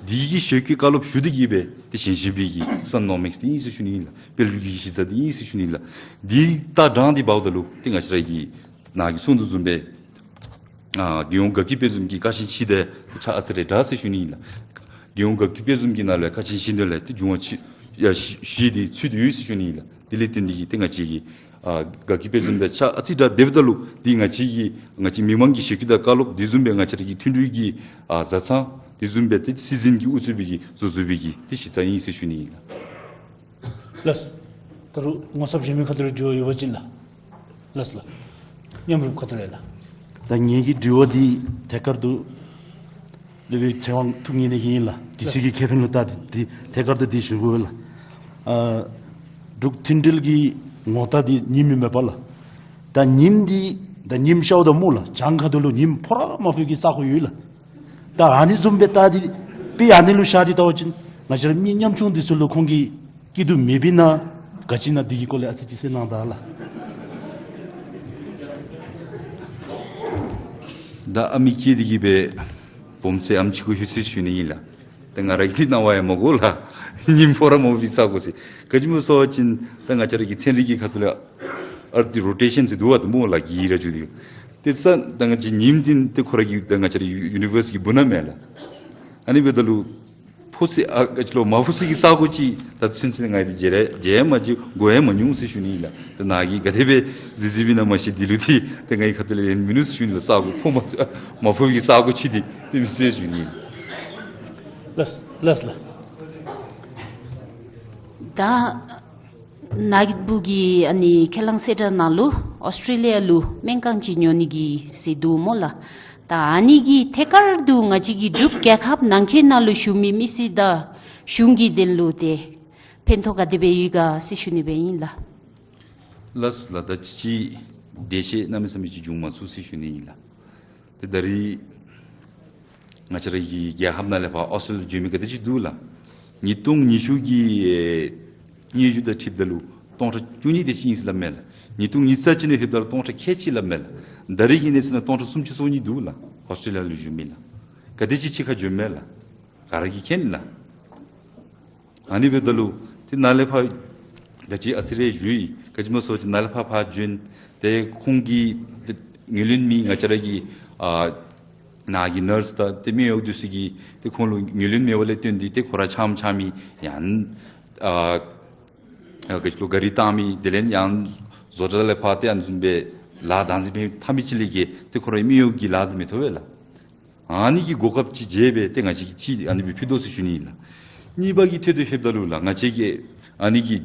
འདི་གི་ཞལ་བཀོད་བཀའ་སློབ་ཞུ་སྟེ་གིས་སྦེ་ཏེ་བཞེངས་བཞེངས་པའི་གི་སོ་ནོ་མིགསི་འདི་ཨིན་ཟེར་ཞུ་ནི་ཨིན་ལགས། དཔལ་འབྱོར་གྱི་གཞི་རྩ་འདི་ཨིན་ཟེར་ཞུ་ནི་ཨིན་ལགས། འདི་ལྟ་སྟངས་འདི་འབདཝ་ད་ལུ་ཏེ་ང་བཅས་ར་གི་ནཱ་གིས་གསུང་དོ་བཟུམ་སྦེ་ཨ་རྒྱལ་ཡོངས་དགའ་སྐྱིད་དཔལ་འཛོམས་ཀྱི་ཀ་ཆེན་བཞི་འདི་ཏེ་ཆ་ཨ་ཙི་རེ་དྲག་ཟེར་ཞུ་ནི་ཨིན་ལགས། རྒྱལ་ཡོངས་དགའ་སྐྱིད་དཔལ་འཛོམས་ཀྱི་ནང་ལུ་ཡང་ཀ་ཆེན་བཞི་འདི་ལས་ཏེ་འབྱུང་བ་ཆེ་ཡ་བཞི་བཞི་འདི་ཚུད་དེ་ཡོད་ཟེར་ཞུ་ནི་ཨིན་ལགས། དེ་ལས་བརྟེན་ཏེ་གིས་ཏེ་ང་བཅས་ཀྱི་ཨ་དགའ་སྐྱིད་དཔལ་འཛོམས་དང་ཆ་ཨ་ཙི་དྲག་སྡོདཔ་ད་ལུ་འདི་ང་བཅས་ཀྱི་ང་བཅས་མི་མང་གི་ཞལ་བཀོད་དང་བཀའ་སློབ་དེ་བཟུམ་སྦེ་ང་བཅས་ར་གི་མཐུན་འབྲེལ་གྱི་ཨ་བཟའ་ཚང་དེ་བཟུམ་སྦེ་ཏེ་སྲིད་འཛིན་གྱིས་དབུ་གཙོས་པའི་གི་བཟོ་བཟོ་བའི་གི་ཏེ་གཞི་རྩ་ཨིན་ཟེར་ཞུ་ནི་ཨིན་ལགས། ལགས། ད་རུང་ངོ་ཚབ་གཞན་མི་ཁ་ཐུག་ལས་དྲི་བ་ཡོད་པ་ཅིན་ལགས། ལགས་ལགས། མཉམ་རུབ་ཁ་ཐུག་ལས་ལགས། ད་ངེ་གི་དྲི་བ་འདི་ཐད་ཀར་དུ་སློབ་དཔོན་ཚེ་དབང་ཐུགས་ཉིད་ནས་ཨིན་ལགས། དུས་ཚོད་ཀྱི་ཁེ་ཕན་ལུ་ད་འདི་འདི་ཐད་ཀར་དུ་འདི་ཞུ་དགོ་ལགས། ཨ་འབྲུག་མཐུན་འབྲེལ་གྱི་ངོ་རྟགས་འདི་ཉིམ་ཨིན་མས་པ་ལགས། ད་ཉིམ་འདི་ད་ཉིམ་ཤརཝ་ད་སྨོ་ལགས་བྱང་ཁ་ཐུག་ལུ་ཉིམ་ཕོ་ར་མ་ཕོག་གི་ས་གོ་ཡོད་ལགས། ད་ཨ་ནི་བཟུམ་སྦེ་ད་འདི་དཔེ་ཨ་ནི་ལུ་བཞག་སྟེ་བལྟ་བ་ཅིན་ང་བཅས་ར་མི་ཉམ་ཆུང་འདི་ཚུ་ལུ་ཁོང་གིས་སྐྱིད་སྡུག་མེད་པས་ན་ག་ཅི་ཨིན་ན་འདི་གི་སྐོར་ལས་ཨ་ཙི་ཅིག་གསན་གནང་ད་ལགས། ད་ཨ་མི་སྐྱེས་ཏེ་གིས་སྦེ་སྦོམ་ཚད་ཨམ་ཅིག་གུ་ལྷོད་ཅི་ཟེར་ཞུ་ནི་ཨིན་ལགས། ད་ང་ར་གིས་སྣང་བ་ཡང་མ་གོ་ལགས། ཉིམ་ཕོ་ར་མ་ཕོག་པའི་ས་གོ་ཟེར། ག་ཅི་སྨོ་ཟེར་བ་ཅིན་ད་ང་བཅས་ར་གི་ཚན་རིག་གི་ཁ་ཐུག་ལས་ཨརཐ་འདི་རོ་ཊེ་ཤཱན་ཟེར་འདུག་པ་ད་སྨོ་ལགས། འགྱིར་ར་འགྱོ་སྟེ་ཏེ་ས་ད་ང་བཅས་ཉིམ་འདི་ཏེ་ཁོ་ར་གི་ད་ང་བཅས་ར་ཡུ་ཡུ་ནི་བརསི་གི་སྦུག་ན་མས་ལགས། ཨ་ནི་འབདཝ་ད་ལུ་ཕོག་ས་ཨ་ག་ཅི་ལོ་མ་ཕོག་ས་གི་ས་གོ་ཅིག་ད་ཚུན་ཚོད་ང་འདི་མཇལ་ར་མཇལ་ཡང་མ་མཇལ་གོ་ཡང་མ་མྱོང་ཟེར་ཞུ་ནི་ཨིན་ལགས། ད་ནཱ་གིས་ག་དེ་སྦེ་གཟིགས་གཟིགསཔ་ཨིན་ན་མ་ཤེས། འདི་ལུ་ཏེ་ད་ངེའི་ཁ་ཐུག་ལས་ལན་མིན་ནུག་ཟེར་ཞུ་ནི་ལགས། ས་གོ་ཕོག་མ་མ་ཕོག་པའི་ས་གོ་ཅིག་འདི་ཏེ་མི་ཟེར་ཞུ་ནི་ཨིན། ལགས་ལགས་ལགས། ད་ནཱ་གི་སྦུག་གི་ཨ་ནི་ཁས་བླངས་གསལ་བསྒྲགས་ནང་ལུ་ཨོསི་ཊྲེ་ལི་ཡ་ལུ་སྨན་ཁང་ཅིག་ཉོ་ནི་གི་ཟེར་འདུག་སྨོ་ལགས། ད་ཨ་ནི་གིས་ཐད་ཀར་དུ་ང་བཅས་ཀྱི་འབྲུག་རྒྱལ་ཁབ་ནང་འཁོད་ནང་ལུ་བཞུགས་མི་མི་སེར་དང་གཞུང་གི་དོན་ལུ་ཏེ་ཕན་ཐོགས་ག་དེ་སྦེ་ཡོད་ག་ཟེར་ཞུ་ནི་སྦེ་ཨིན་ལགས། ལགས་སོ་ལགས། ད་ཅི་འགྲེལ་བཤད་གནམ་མེད་ས་མེད་ཅིག་བྱུང་མ་ཚུགས་ཟེར་ཞུ་ནི་ཨིན་ལགས། ཏེ་ད་རིས་ང་བཅས་ར་གི་རྒྱལ་ཁབ་ནང་ལས་ཕར་ཨོསི་ཊྲེ་ལི་ཡ་འགྱོ་མི་ག་དེ་ཅིག་འདུག་ལགས། ཉིས་སྟོང་ཉི་ཤུ་གི་སྙན་ཞུ་དང་འཁྲིལཝ་ད་ལུ་སྟོང་ཕྲག་བཅུ་གཉིས་དེ་ཅིག་ཨིན་ཟེར་སླབ་མས་ལགས། ཉིས་སྟོང་ཉི་ཤུ་རྩ་གཅིག་ནང་ལྷོདཔ་ད་ལུ་སྟོང་ཕྲག་ཁལ་གཅིག་སླབ་མས་ལགས། ད་རིས་ཀྱི་གནས་ཚུལ་ནང་སྟོང་ཕྲག་སུམ་ཅུ་སོ་གཉིས་འདུག་ལགས། ཨོསི་ཊྲེ་ལི་ཡ་ལུ་བཞུགས་མི་ལགས། ག་དེ་ཅིག་ཕྱི་ཁར་འགྱོཝ་མས་ལགས། ག་ར་གིས་མཁྱེན་ལགས། ཨ་ནི་འབདཝ་ད་ལུ་ཏེ་ནཱ་ལས་ཕར་ད་ཅི་ཨ་ཙི་རེ་བཞུགས་ཡི། ག་ཅི་སྨོ་ཟེར་བ་ཅིན་ནཱ་ལས་ཕར་ཕར་བྱོན་ཏེ་ཁོང་གི་ངོས་ལེན་མི་ང་བཅས་ར་གི་ཨ་ནཱ་གི་ནརསི་དང་ཏེ་སྨན་གཡོག་འདི་ཚུ་གིས་ཏེ་ཁོང་ལུ་ངོས་ལེན་མེད་པ་ལས་བརྟེན་ཏེ་ཏེ་ཁོང་ར་འཆམ་འཆམ་མི་ཡང་ཨ་ཨ་ག་ཅི་ལོ་ག་རི་བཏང་མི་དེ་ལས་ཡང་བཟོ་གྲྭ་ལས་ཕར་ཏེ་ཨ་ནི་བཟུམ་སྦེ་ལཱ་བདག་འཛིན་འབད་མཐའ་མི་ཅིག་ལས་ཀྱི་ཏེ་ཁོང་ར་སྨན་གཡོག་གི་ལཱ་འདི་མི་ཐོབ་པས་ལགས། ཨ་ནི་གི་གོ་སྐབས་ཅིག་བྱས་སྦེ་ཏེ་ང་བཅས་ཀྱིས་ཅིག་ཨ་ནི་སྦེ་ཕུལ་དོ་ཟེར་ཞུ་ནི་ཨིན་ལགས། གཉིས་པ་གི་ཐད་དུ་ལྷོདཔ་ད་ལུ་ལགས་ང་བཅས་ཀྱི་ཨ་ནི་གི་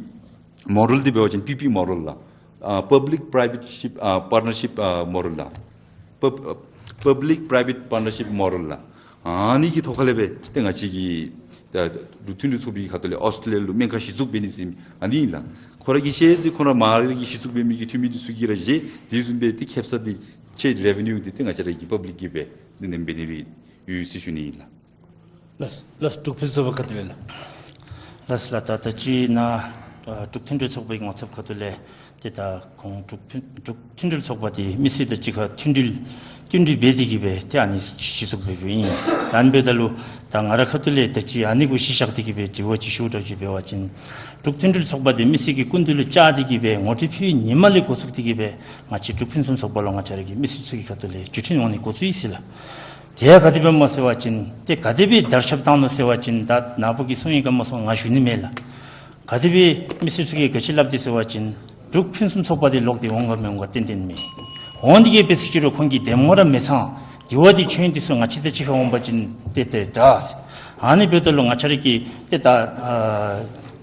མོ་ཌེལ་འདི་འབད་བ་ཅིན་པི་པི་མོ་ཌེལ་ལགས། ཨ་པབ་ལིཀ་པ་རའི་བེཊ་ཤིཔ་ཨ་པར་ནར་ཤིཔ་ཨ་མོ་ཌེལ་ལགས། པབ་པབ་ལིཀ་པ་རའི་བེཊ་པར་ནར་ཤིཔ་མོ་ཌེལ་ལགས། ཨ་ནི་གི་ཐོག་ཁ་ལས་སྦེ་ཏེ་ང་བཅས་ཀྱི་ད་འབྲུག་མཐུན་འབྲེལ་ཚོགས་པའི་ཁ་ཐུག་ལས་ཨོསི་ཊྲེ་ལི་ཡ་ལུ་སྨན་ཁང་གཞི་བཙུགས་འབད་ནི་ཟེར་མི་ཨ་ནི་ཨིན་ལགས། ཁོང་ར་གིས་ཤེས་ཏེ་ཁོང་ར་མར་གྱི་གཞི་བཙུགས་འབད་མི་གི་འཐུས་མི་འདི་ཚུ་གིས་ར་བཞེས་ཏེ་བཟུམ་སྦེ་ཏེ་ཁེ་སང་འདི་ཁྱེད་རེ་བེ་ནིའུ་འདི་ཏེ་ང་བཅས་ར་གི་པབ་ལིཀ་གིས་སྦེ་ཏེ་ནེམ་འབད་ནི་སྦེ་ཡོད་ཟེར་ཞུ་ནི་ཨིན་ལགས། ལགས་ལགས། འབྲུག་ཕུན་སུམ་ཚོགས་པའི་ཁ་ཐུག་ལས་ལགས། ལགས་ལགས། ད་ད་ཅི་ནཱ་ཨ་འབྲུག་མཐུན་འབྲེལ་ཚོགས་པའི་ངོ་ཚབ་ཁ་ཐུག་ལས་ཏེ་ད་ཁོང་འབྲུག་ཕུན་འབྲུག་མཐུན་འབྲེལ་ཚོགས་པ་འདི་མི་སེར་དང་གཅིག་ཁར་མཐུན་སྒྲིལ་བསྟུན་གྲོས་འབད་དེ་གིས་སྦེ་ཏེ་ཨ་ནི་གཞི་བཙུགས་འབད་འབདཝ་ཨིན། ཨ་ནི་འབདཝ་ད་ལུ་ད་ང་ར་ཁ་ཐུག་ལས་ད་ཅི་ཨ་ནི་གུ་གཞི་བཞག་སྟེ་གིས་སྦེ་དྲི་བ་ཅིག་ཞུ་དགོཔ་ཅིག་འབད་བ་ཅིན་འབྲུག་མཐུན་འབྲེལ་ཚོགས་པ་འདི་མི་སེར་གྱི་སྐུ་མདུན་ལུ་བཅར་ཏེ་གིས་སྦེ་ངོ་སྤྲོད་ཕུལ་ཉིནམ་ལས་འགོ་བཙུགས་ཏེ་གིས་སྦེ་ང་བཅས་འབྲུག་ཕུན་སུམ་ཚོགས་པ་ལུ་ང་བཅས་ར་གི་མི་སེར་ཚུ་གི་ཁ་ཐུག་ལས་བརྒྱུད་འཕྲིན་འོང་ནི་འགོ་བཙུགས་ཡི་ཟེར་ལགས། དེ་ཡང་ག་དེ་སྦེ་སྨོ་ཟེར་བ་ཅིན་ཏེ་ག་དེ་སྦེ་དར་ཁྱབ་བཏང་ནུག་ཟེར་བ་ཅིན་ད་ནཱ་བུ་གིས་གསུང་ཡི་ག་མ་གསུང་ང་ཞུ་ནི་མེད་ལགས། ག་དེ་སྦེ་མི་སེར་ཚུ་གིས་ག་ཅི་སླབ་དེས་ཟེར་བ་ཅིན་འབྲུག་ཕུན་སུམ་ཚོགས་པ་འདི་ལོག་སྟེ་འོང་ག་མི་འོང་ག་ཏན་ཏན་མེད། འོང་སྟེ་གིས་སྦེ་ཟེར་ཅི་རུང་ཁོང་གི་གདམ་ངོ་ར་མི་ཚང་། དེ་བ་འདི་ཁྱོད་འདི་ཚུ་ང་བཅས་དང་གཅིག་ཁར་འོང་པ་ཅིན་ཏེ་ཏེ་དྲག་ཟེར། ཨ་ནི་འབདཝ་ད་ལུ་ང་བཅས་ར་གིས་ཏེ་ད་ཨ་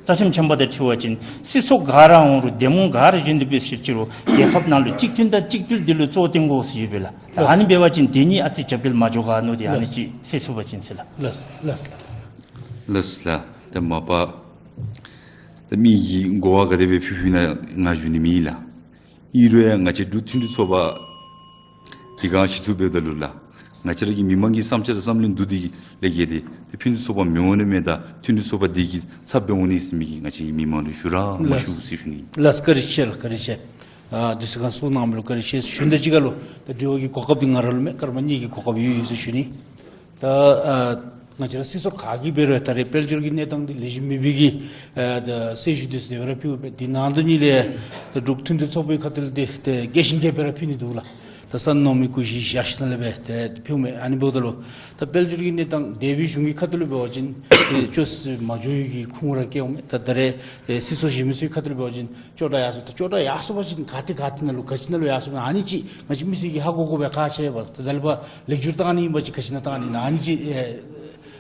བཀའ་ཁྲིམས་ཆེན་པོ་དང་འཁྲིལ་བ་ཅིན་སྲིད་ཚོགས་ག་ར་འོང་རུང་གདམ་ངོ་ག་ར་བྱོན་ཏེ་སྦེ་ཟེར་ཅི་རུང་རྒྱལ་ཁབ་ནང་ལུ་གཅིག་མཐུན་དང་གཅིག་སྒྲིལ་འདི་ལུ་གཙོ་བོ་བཏོན་དགོ་ཟེར་ཡོད་པས་ལགས། ད་ཨ་ནི་འབད་བ་ཅིན་དེ་གཉིས་ཨ་ཙི་རྒྱབ་འགལ་མ་འགྱོ་ག་མནོ་སྟེ་ཨ་ནི་ཅིག་ཟེར་ཚུགས་པ་ཅིན་ཟེར་ལགས། ལགས་ལགས་ལགས། ལགས་ལགས། ད་མ་པ་ད་མི་གིས་གོ་བ་ག་དེ་སྦེ་ཕུལ་ཕུལ་ན་ང་ཞུ་ནི་མེད་ལགས། ཨིན་རུང་ཡང་ང་བཅས་འབྲུག་མཐུན་འབྲེལ་ཚོགས་པ་འདི་ག་གཞི་བཙུགས་འབདཝ་ད་ལུ་ལགས་ང་བཅས་ར་གི་མི་མང་གི་བསམ་འཆར་བསམ་བློ་བསྡུ་སྟེ་གིས་ལས་ཀྱི་ཏེ་ཏེ་ཕུན་སུམ་ཚོགས་པ་མི་འོང་ནི་མས། ད་མཐུན་འབྲེལ་ཚོགས་པ་འདི་གི་ཚབ་སྦེ་འོང་ནི་ཟེར་མི་གི་ང་བཅས་ཀྱིས་མི་མང་ལུ་ཞུ་ར་མ་ཞུ་ཟེར་ཞུ་ནི། ལགས་བཀའ་དྲིན་ཆེ་ལགས། བཀའ་དྲིན་ཆེ། ཨ་དུས་ཚོད་གང་གསུང་གནང་མི་ལུ་བཀའ་དྲིན་ཆེ་ཞུ་ནི་དང་གཅིག་ཁར་ལུ་ད་དྲི་བ་གི་གོ་སྐབས་འདི་ང་ར་ལུ་མེད། སྐར་མ་གཉིས་ཀྱི་གོ་སྐབས་ཡོད་ཡོད་ཟེར་ཞུ་ནི། ད་ཨ་ང་བཅས་ར་སྲིད་ཚོགས་ག་གིས་འབད་རུང་ད་རེས་དཔལ་འབྱོར་གྱི་གནས་སྟངས་འདི་ལེགས་ཤོམ་མེད་པའི་གི་ཨ་ད་གསལ་ཞུ་འདི་ཚུ་དེ་སྦེ་ར་ཕུལཝ་མས། དེ་ནང་དོན་ཉིད་ལས་ད་འབྲུག་མཐུན་འབྲེལ་ཚོགས་པའི་ཁ་ཐུག་ལས་འདི་ཏེ་རྒྱས་ཤིང་རྒྱས་སྦེ་ར་ཕུལ་ནི་འདུག་ལགས། ད་ས་གནས་མི་གུ་གཞི་བཞག་ཞིནམ་ལས་སྦེ་ཏེ་ཕུལཝ་མས། ཨ་ནི་འབདཝ་ད་ལུ་ད་དཔལ་འབྱོར་གྱི་གནས་སྟངས་འདས་པའི་གཞུང་གི་ཁ་ཐུག་ལུ་འབད་བ་ཅིན་ཏེ་ཅོག་ཙེ་མ་འགྱོ་བའི་གི་ཁུངས་ར་བཀལཝ་མས། ད་ད་རེས་ཏེ་སྲིད་ཚོགས་གཞན་མི་ཚུ་གི་ཁ་ཐུག་ལུ་འབད་བ་ཅིན་ཅོག་འཐདཔ་ཡར་སོང་། ད་ཅོག་འཐདཔ་ཡར་སོང་པ་ཅིན་ག་ཏེ་ག་ཏེ་ནང་ལུ་ག་ཅི་ནང་ལུ་ཡར་སོང་ན་ཨ་ནི་ཅིག་ང་བཅས་མི་སེར་གྱིས་ཧ་གོ་དགོ་པའི་ཁག་ཆེ་བས། ད་ད་ལས་ཕར་ལེགས་བསྒྱུར་བཏང་ནི་ཨིན་པ་ཅིན་ག་ཅི་ནང་བཏང་ནི་ཨིན་ན་ཨ་ནི་ཅིག་ཨེ་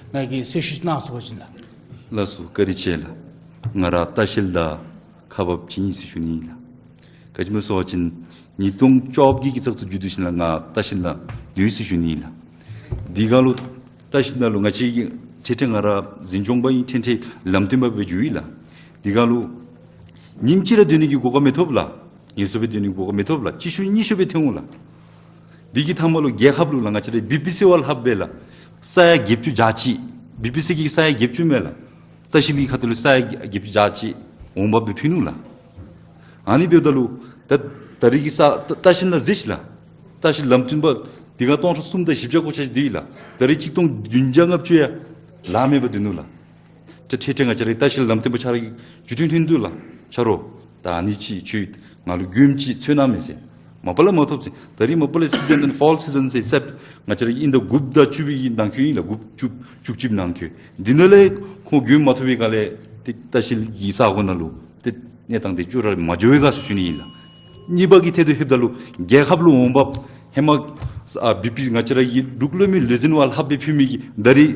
ང་གིས་གསལ་ཞུ་གནང་ཚུགས་པ་ཅིན་ལགས། ལགས་སོ་བཀའ་དྲིན་ཆེ་ལགས། ང་ར་ལྟ་བཤལ་དང་ཁག་འབགཔ་ཅིག་ཨིན་ཟེར་ཞུ་ནི་ཨིན་ལགས། ག་ཅི་སྨོ་ཟེར་བ་ཅིན་ཉིས་སྟོང་བཅོ་བརྒྱད་ཀྱི་བཙག་འཐུ་མཇུག་བསྡུ་ཞིནམ་ལས་ང་ལྟ་བཤལ་ནང་སྡོད་ཡི་ཟེར་ཞུ་ནི་ཨིན་ལགས། དེ་སྒང་ལུ་ལྟ་བཤལ་ནང་ལུ་ང་བཅས་ཀྱིས་ཐེངས་ཐེངས་ང་ར་འཛིན་སྐྱོང་པ་ཨིན། ཐེངས་ཐེངས་ལམ་སྟོན་པ་སྦེ་འགྱོ་ཡི་ལགས། དེ་སྒང་ལུ་ཉིནམ་གཅིག་ར་སྡོད་ནི་གི་གོ་སྐབས་མི་ཐོབ་ལགས། ངལ་གསོ་སྦེ་སྡོད་ནི་གི་གོ་སྐབས་མི་ཐོབ་ལགས། གཅིག་ཤུལ་གཉིས་ཤུལ་སྦེ་ཐོན་འོང་ལགས། དེ་གི་མཐའ་མ་ལུ་རྒྱལ་ཁབ་ལུ་ལགས་ང་བཅས་ར་བི་པི་སི་ཝ་ལྷགཔ་སྦེ་ལགས་ས་ཡ་བརྒྱད་ཅུ་གྱ་གཅིག། བི་པི་སི་གི་ས་ཡ་བརྒྱད་ཅུ་མས་ལགས། ལྟ་བཤལ་གྱི་ཁ་ཐུག་ལུ་ས་ཡ་བརྒྱད་ཅུ་གྱ་གཅིག་འོང་འབབ་སྦེ་ཕུལ་ནུག་ལགས། ཨ་ནི་འབདཝ་ད་ལུ་ད་ད་རེས་ཀྱི་ས་ལྟ་བཤལ་ནང་འཛུལ་ཅི་ལགས། ལྟ་བཤལ་ལམ་སྟོན་པ་དེ་སྒང་སྟོང་ཕྲག་གསུམ་དང་བཞི་བརྒྱ་གོ་ཆ་ཅིག་སྡོད་ཡི་ལགས། ད་རེས་གཅིག་སྟོང་བདུན་བརྒྱ་ལྔ་བཅུ་ཡང་ལཱ་མེད་པར་སྡོད་ནུག་ལགས། ཏེ་ཐེངས་ཐེངས་ང་བཅས་ར་ལྟ་བཤལ་ལམ་སྟོན་པ་ཆ་ར་གིས་བརྒྱུད་འཕྲིན་འཐེན་འདུག་ལགས། ཆ་རོགས་ད་ཨ་ནི་ཅིག་ཁྱོད་ང་ལུ་མགྱོནམ་ཅིག་འཚོལ་གནང་མས་ཟེར། མ་པ་ལས་མ་ཐོབ་ཟེར། ད་རེས་མ་པ་ལས་སི་ཛན་ཨེནཌ་ཕོལ་སི་ཛན་ཟེར་ས་ང་བཅས་ར་ཨིན་ཟླ་དགུ་པ་དང་བཅུ་པའི་གི་ནང་འཁོད་ཨིན་ལགས། དགུ་པ་བཅུ་པ་བཅུ་གཅིག་པའི་ནང་འཁོད། འདི་ནང་ལས་ཁོང་མགྱོནམ་མ་ཐོབ་པའི་སྒང་ལས་ཏེ་ལྟ་བཤལ་གྱི་ས་གོ་ནང་ལུ་ཏེ་གནས་སྟངས་འདི་ཅོག་ར་མ་འགྱོ་བའི་སྐབས་སུ་བྱུང་ནི་ཨིན་ལགས། གཉིས་པ་གི་ཐད་དུ་ལྷོདཔ་ད་ལུ་རྒྱལ་ཁབ་ལུ་འོང་འབབ་ཧེ་མ་ཨ་བི་པི་ང་བཅས་ར་གི་འབྲུག་ལུ་མི་ལུ་འཛིན་པ་ལྷགཔ་སྦེ་ཕུལ་མི་གི་ད་རེས་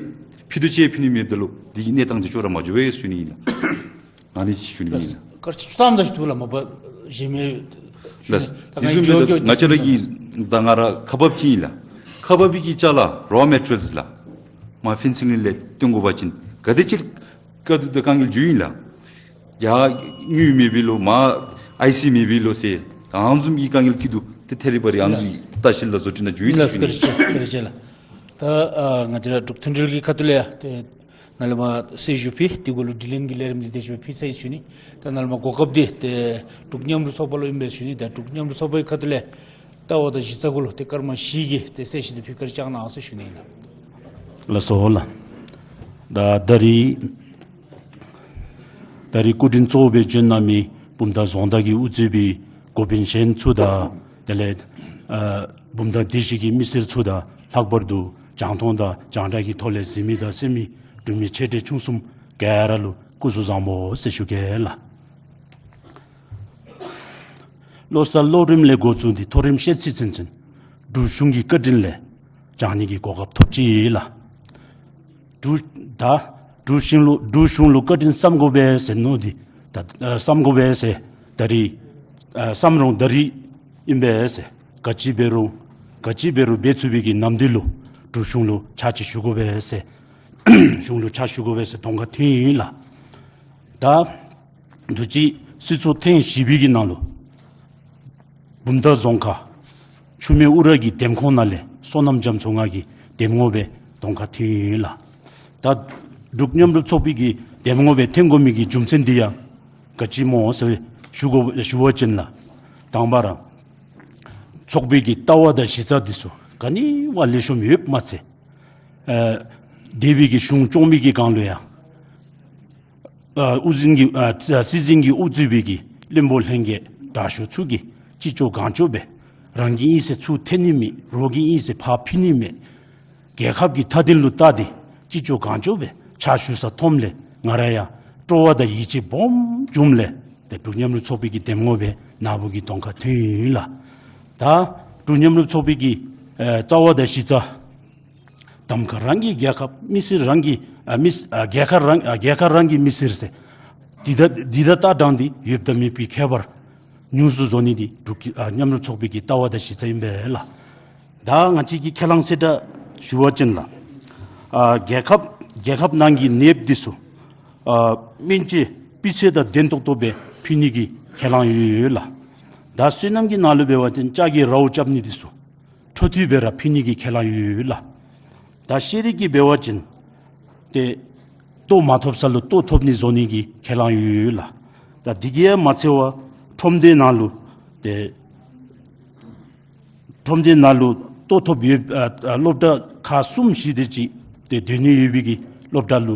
ཕུལ་དོ་ཅིག་ཕུལ་ནི་མེདཔ་ད་ལུ་དེ་གི་གནས་སྟངས་འདི་ཅོག་ར་མ་འགྱོ་བའི་སྐབས་སུ་བྱུང་ནི་ཨིན་ལགས། ཨ་ནི་ཅིག་ཞུ་ནི་ཨིན་ལགས། སྐར་ཆ་བཅུ་ཐམ་དེ་ཅིག་འདུག་ལགས། མ་པ་གཞན་མི་ལགས། ད་དེ་ག་བཟུམ་འགྱོ་སྦེ་འགྱོ་ང་བཅས་ར་གི་ད་ང་ར་ཁག་འབགཔ་ཅིག་ཨིན་ལགས། ཁག་འབག་པའི་གི་ཅ་ལ་རོ་མེ་ཊི་རི་ཡལ་ལགས། མར་ཕེན་སི་ལིང་ལས་བཏོན་དགོ་པ་ཅིན་ག་དེ་ཅིག་དཀའ་སྡུག་དང་དཀའ་ངལ་འགྱོཝ་ཨིན་ལགས། ཡར་དངུལ་མེད་པས་ལོ་མར་ཨའི་སི་མེད་པས་ལོ་ཟེར་ཨ་ནི་བཟུམ་གྱི་དཀའ་ངལ་སྐྱེ་དོ་ཏེ་ཐད་རི་བ་རི་ཨ་ནི་བཟུམ་ལྟ་བཤལ་ལག་བཟོ་སྐྲུན་ནང་འགྱོཝ་ཨིན་ཟེར་ཞུ་ནི། ལགས་བཀའ་དྲིན་ཆེ་བཀའ་དྲིན་ཆེ་ལགས། ད་ཨ་ང་བཅས་ར་འབྲུག་མཐུན་འབྲེལ་གྱི་ཁ་ཐུག་ལས་ཡང་ཏེ་ནཱ་ལས་མར་གསལ་ཞུ་ཕུལ། དེ་གུ་ལུ་དྲི་ལན་གྱི་ལས་རིམ་འདི་དེ་ཅིག་སྦེ་ཕུལ་ཚར་ཡི་ཟེར་ཞུ་ནི། ད་ནཱ་ལས་མར་གོ་སྐབས་འདི་ཏེ་འབྲུག་མཉམ་རུབ་ཚོགས་པ་ལུ་ཨིན་པས་ཟེར་ཞུ་ནི། ད་འབྲུག་མཉམ་རུབ་ཚོགས་པའི་ཁ་ཐུག་ལས་ལྟ་བ་དང་གཞི་རྩ་གུ་ལུ་ཏེ་སྐར་མ་བཞི་གི་ཏེ་གསལ་བཤད་འདི་ཕུལ། བཀའ་དྲིན་བསྐྱང་གནང་ཟེར་ཞུ་ནི་ཨིན་ལགས། ལགས་སོ་ལགས། ད་ད་རེས་ད་རེས་སྐུ་མགྲོན་གཙོ་བོ་སྦེ་བྱོན་གནང་མི་ བུམ་ཐང་རྫོང་བདག་གིས་དབུ་གཙོས་པའི་འགོ་དཔོན་གཞན་ཚུ་དང་དེ་ལས་ཨ་བུམ་ཐང་སྡེ་བཞི་གི་མི་སེར་ཚུ་དང་ལྷག་པར་དུ་རྒྱང་མཐོང་དང་རྒྱང་བསྒྲགས་ཀྱི་ཐོག་ལས་གཟིགས་མི་དང་གསན་མི་འབྲུག་མི་ཆེ་འབྲིང་ཆུང་གསུམ་ག་ར་ལུ་སྐུ་གཟུགས་བཟང་པོ་ཟེར་ཞུ་གེ་ལགས། བློ་གསར་བློ་རིམ་ལས་འགོ་བཙུགས་ཏེ་མཐོ་རིམ་ཤེས་ཚད་ཚུན་ཚོད་འབྲུག་གཞུང་གི་བཀའ་དྲིན་ལས་སྦྱང་ནི་གི་གོ་སྐབས་ཐོབ་ཅི་ལགས། འབྲུག་ད་འབྲུག་གཞུང་ལུ་འབྲུག་གཞུང་ལུ་བཀའ་དྲིན་བསམ་དགོ་པས་ཟེར་མནོ་སྟེ་ད་ཨ་བསམ་དགོ་པས་ཟེར་ད་རིས་ཨ་བསམ་རུང་ད་རིས་ཨིན་པས་ཟེར། ག་ཅི་འབད་རུང་ག་ཅི་འབད་རུང་འབད་ཚུགས་པའི་གི་ནམ་དུས་ལུ་འབྲུག་གཞུང་ལུ་ཕྱག་ཕྱིད་ཞུ་དགོ་པས་ཟེར། གཞུང་ལུ་ཕྱག་ཞུ་དགོ་པས་ཟེར་གདོང་ཁར་ཐོན་ཡི་ལགས། ད་དུས་ཅི་སྲིད་ཚོགས་ཐེངས་བཞི་པའི་གི་ནང་ལུ་བུམ་ཐང་རྫོང་ཁག་ཆུ་སྨད་ཨུ་ར་གི་འདེམས་ཁོངས་ནང་ལས་བསོད་ནམས་རྒྱ་མཚོ་ང་གིས་འདེམས་ངོ་སྦེ་གདོང་ཁར་ཐོན་ཡི་ལགས། ད་འབྲུག་མཉམ་རུབ་ཚོགས་པའི་གི་འདེམས་ངོ་སྦེ་ཐོན་དགོ་མི་གི་རྒྱུ་མཚན་འདི་ཡང་ག་ཅི་སྨོ་ཟེར་ཞུ་དགོ་ཞུ་བ་ཅིན་ལགས། དང་པ་ར་ཚོགས་པའི་གི་ལྟ་བ་དང་གཞི་རྩ་འདི་ཚུ་ག་ནི་བ་ལེགས་ཤོམ་ཡོདཔ་མ་ཚད་ཨ་འདས་པའི་གི་གཞུང་སྐྱོང་མི་གི་སྒང་ལུ་ཡང་ཨ་དབུ་འཛིན་གྱི་ཨ་སྲིད་འཛིན་གྱིས་དབུ་གཙོས་པའི་གི་བློན་པོ་ལྷན་རྒྱས་དྲག་ཤོས་ཚུ་གིས་ཅི་ལྕོགས་གང་ལྕོགས་སྦེ་རང་གི་ཨིན་ཟེར་ཚུར་འཐེན་ནི་མེད། རོགས་ཀྱི་ཨིན་ཟེར་ཕར་འཕུལ་ནི་མེད། རྒྱལ་ཁབ་ཀྱི་མཐའ་དོན་ལུ་བལྟ་སྟེ་ཅི་ལྕོགས་གང་ལྕོགས་སྦེ་ཕྱག་ཞུ་ས་མཐོངམ་ལས་ང་ར་ཡང་སྤྲོ་བ་དང་ཡིད་ཆེས་སྦོམ་བྱུངམ་ལས་ཏེ་འབྲུག་མཉམ་རུབ་ཚོགས་པའི་གི་འདེམས་ངོ་སྦེ་ནཱ་བུ་གི་གདོང་ཁར་ཐོན་ཡི་ལགས། ད་འབྲུག་མཉམ་རུབ་ཚོགས་པའི་གི་ཨ་རྩ་བ་དང་གཞི་རྩ་གདམ་ཁ་རང་གི་རྒྱལ་ཁབ་མི་སེར་རང་གི་ཨ་མི་སེ་ཨ་རྒྱལ་ཁབ་རང་ཨ་རྒྱལ་ཁབ་རང་གི་མི་སེར་ཟེར་འདི་དང་འདི་དང་ལྟ་སྟངས་འདི་ཡོདཔ་དང་མེདཔ་གི་ཁྱད་པར་ཉུང་སུ་བཟོ་ནི་འདི་འབྲུག་གི་ཨ་མཉམ་རུབ་ཚོགས་པའི་གི་ལྟ་བ་དང་གཞི་རྩ་ཨིན་པས་ལགས། ད་ང་བཅས་ཀྱིས་ཁས་བླངས་གསལ་བསྒྲགས་ཞུ་བ་ཅིན་ལགས། ཨ་རྒྱལ་ཁབ་རྒྱལ་ཁབ་ནང་གི་གནསཔོ་འདི་ཚུ་ཨ་སྨན་བཅོས་སྤུས་ཚད་དང་ལྡན་ཏོག་ཏོ་སྦེ་ཕུལ་ནི་གི་ཁས་བླངས་ཡོད་ཡོད་ལགས། ད་སོ་ནམ་གྱི་ནང་ལུ་འབད་བ་ཅིན་ལྕགས་ཀྱི་རཝ་རྐྱབ་ནི་འདི་ཚུ་འཕྲོ་མཐུད་སྦེ་ར་ཕུལ་ནི་གི་ཁས་བླངས་ཡོད་ཡོད་ལགས། ད་ཤེས་རིག་གི་འབད་བ་ཅིན་ཏེ་ལྟོ་མ་ཐོབ་ས་ལུ་ལྟོ་ཐོབ་ནི་བཟོ་ནི་གི་ཁས་བླངས་ཡོད་ཡོད་ལགས། ད་འདི་གིས་ཡང་མ་ཚད་པར་ཁྲོམ་སྡེ་ནང་ལུ་ཏེ་ཁྲོམ་སྡེ་ནང་ལུ་ལྟོ་ཐོབ་ཡོད་ཨ་ཨ་སློབ་གྲྭ་ཁག་གསུམ་བཞི་དེ་ཅིག་ཏེ་སྡོད་ནི་ཡོད་པའི་གི་སློབ་གྲྭ་ལུ་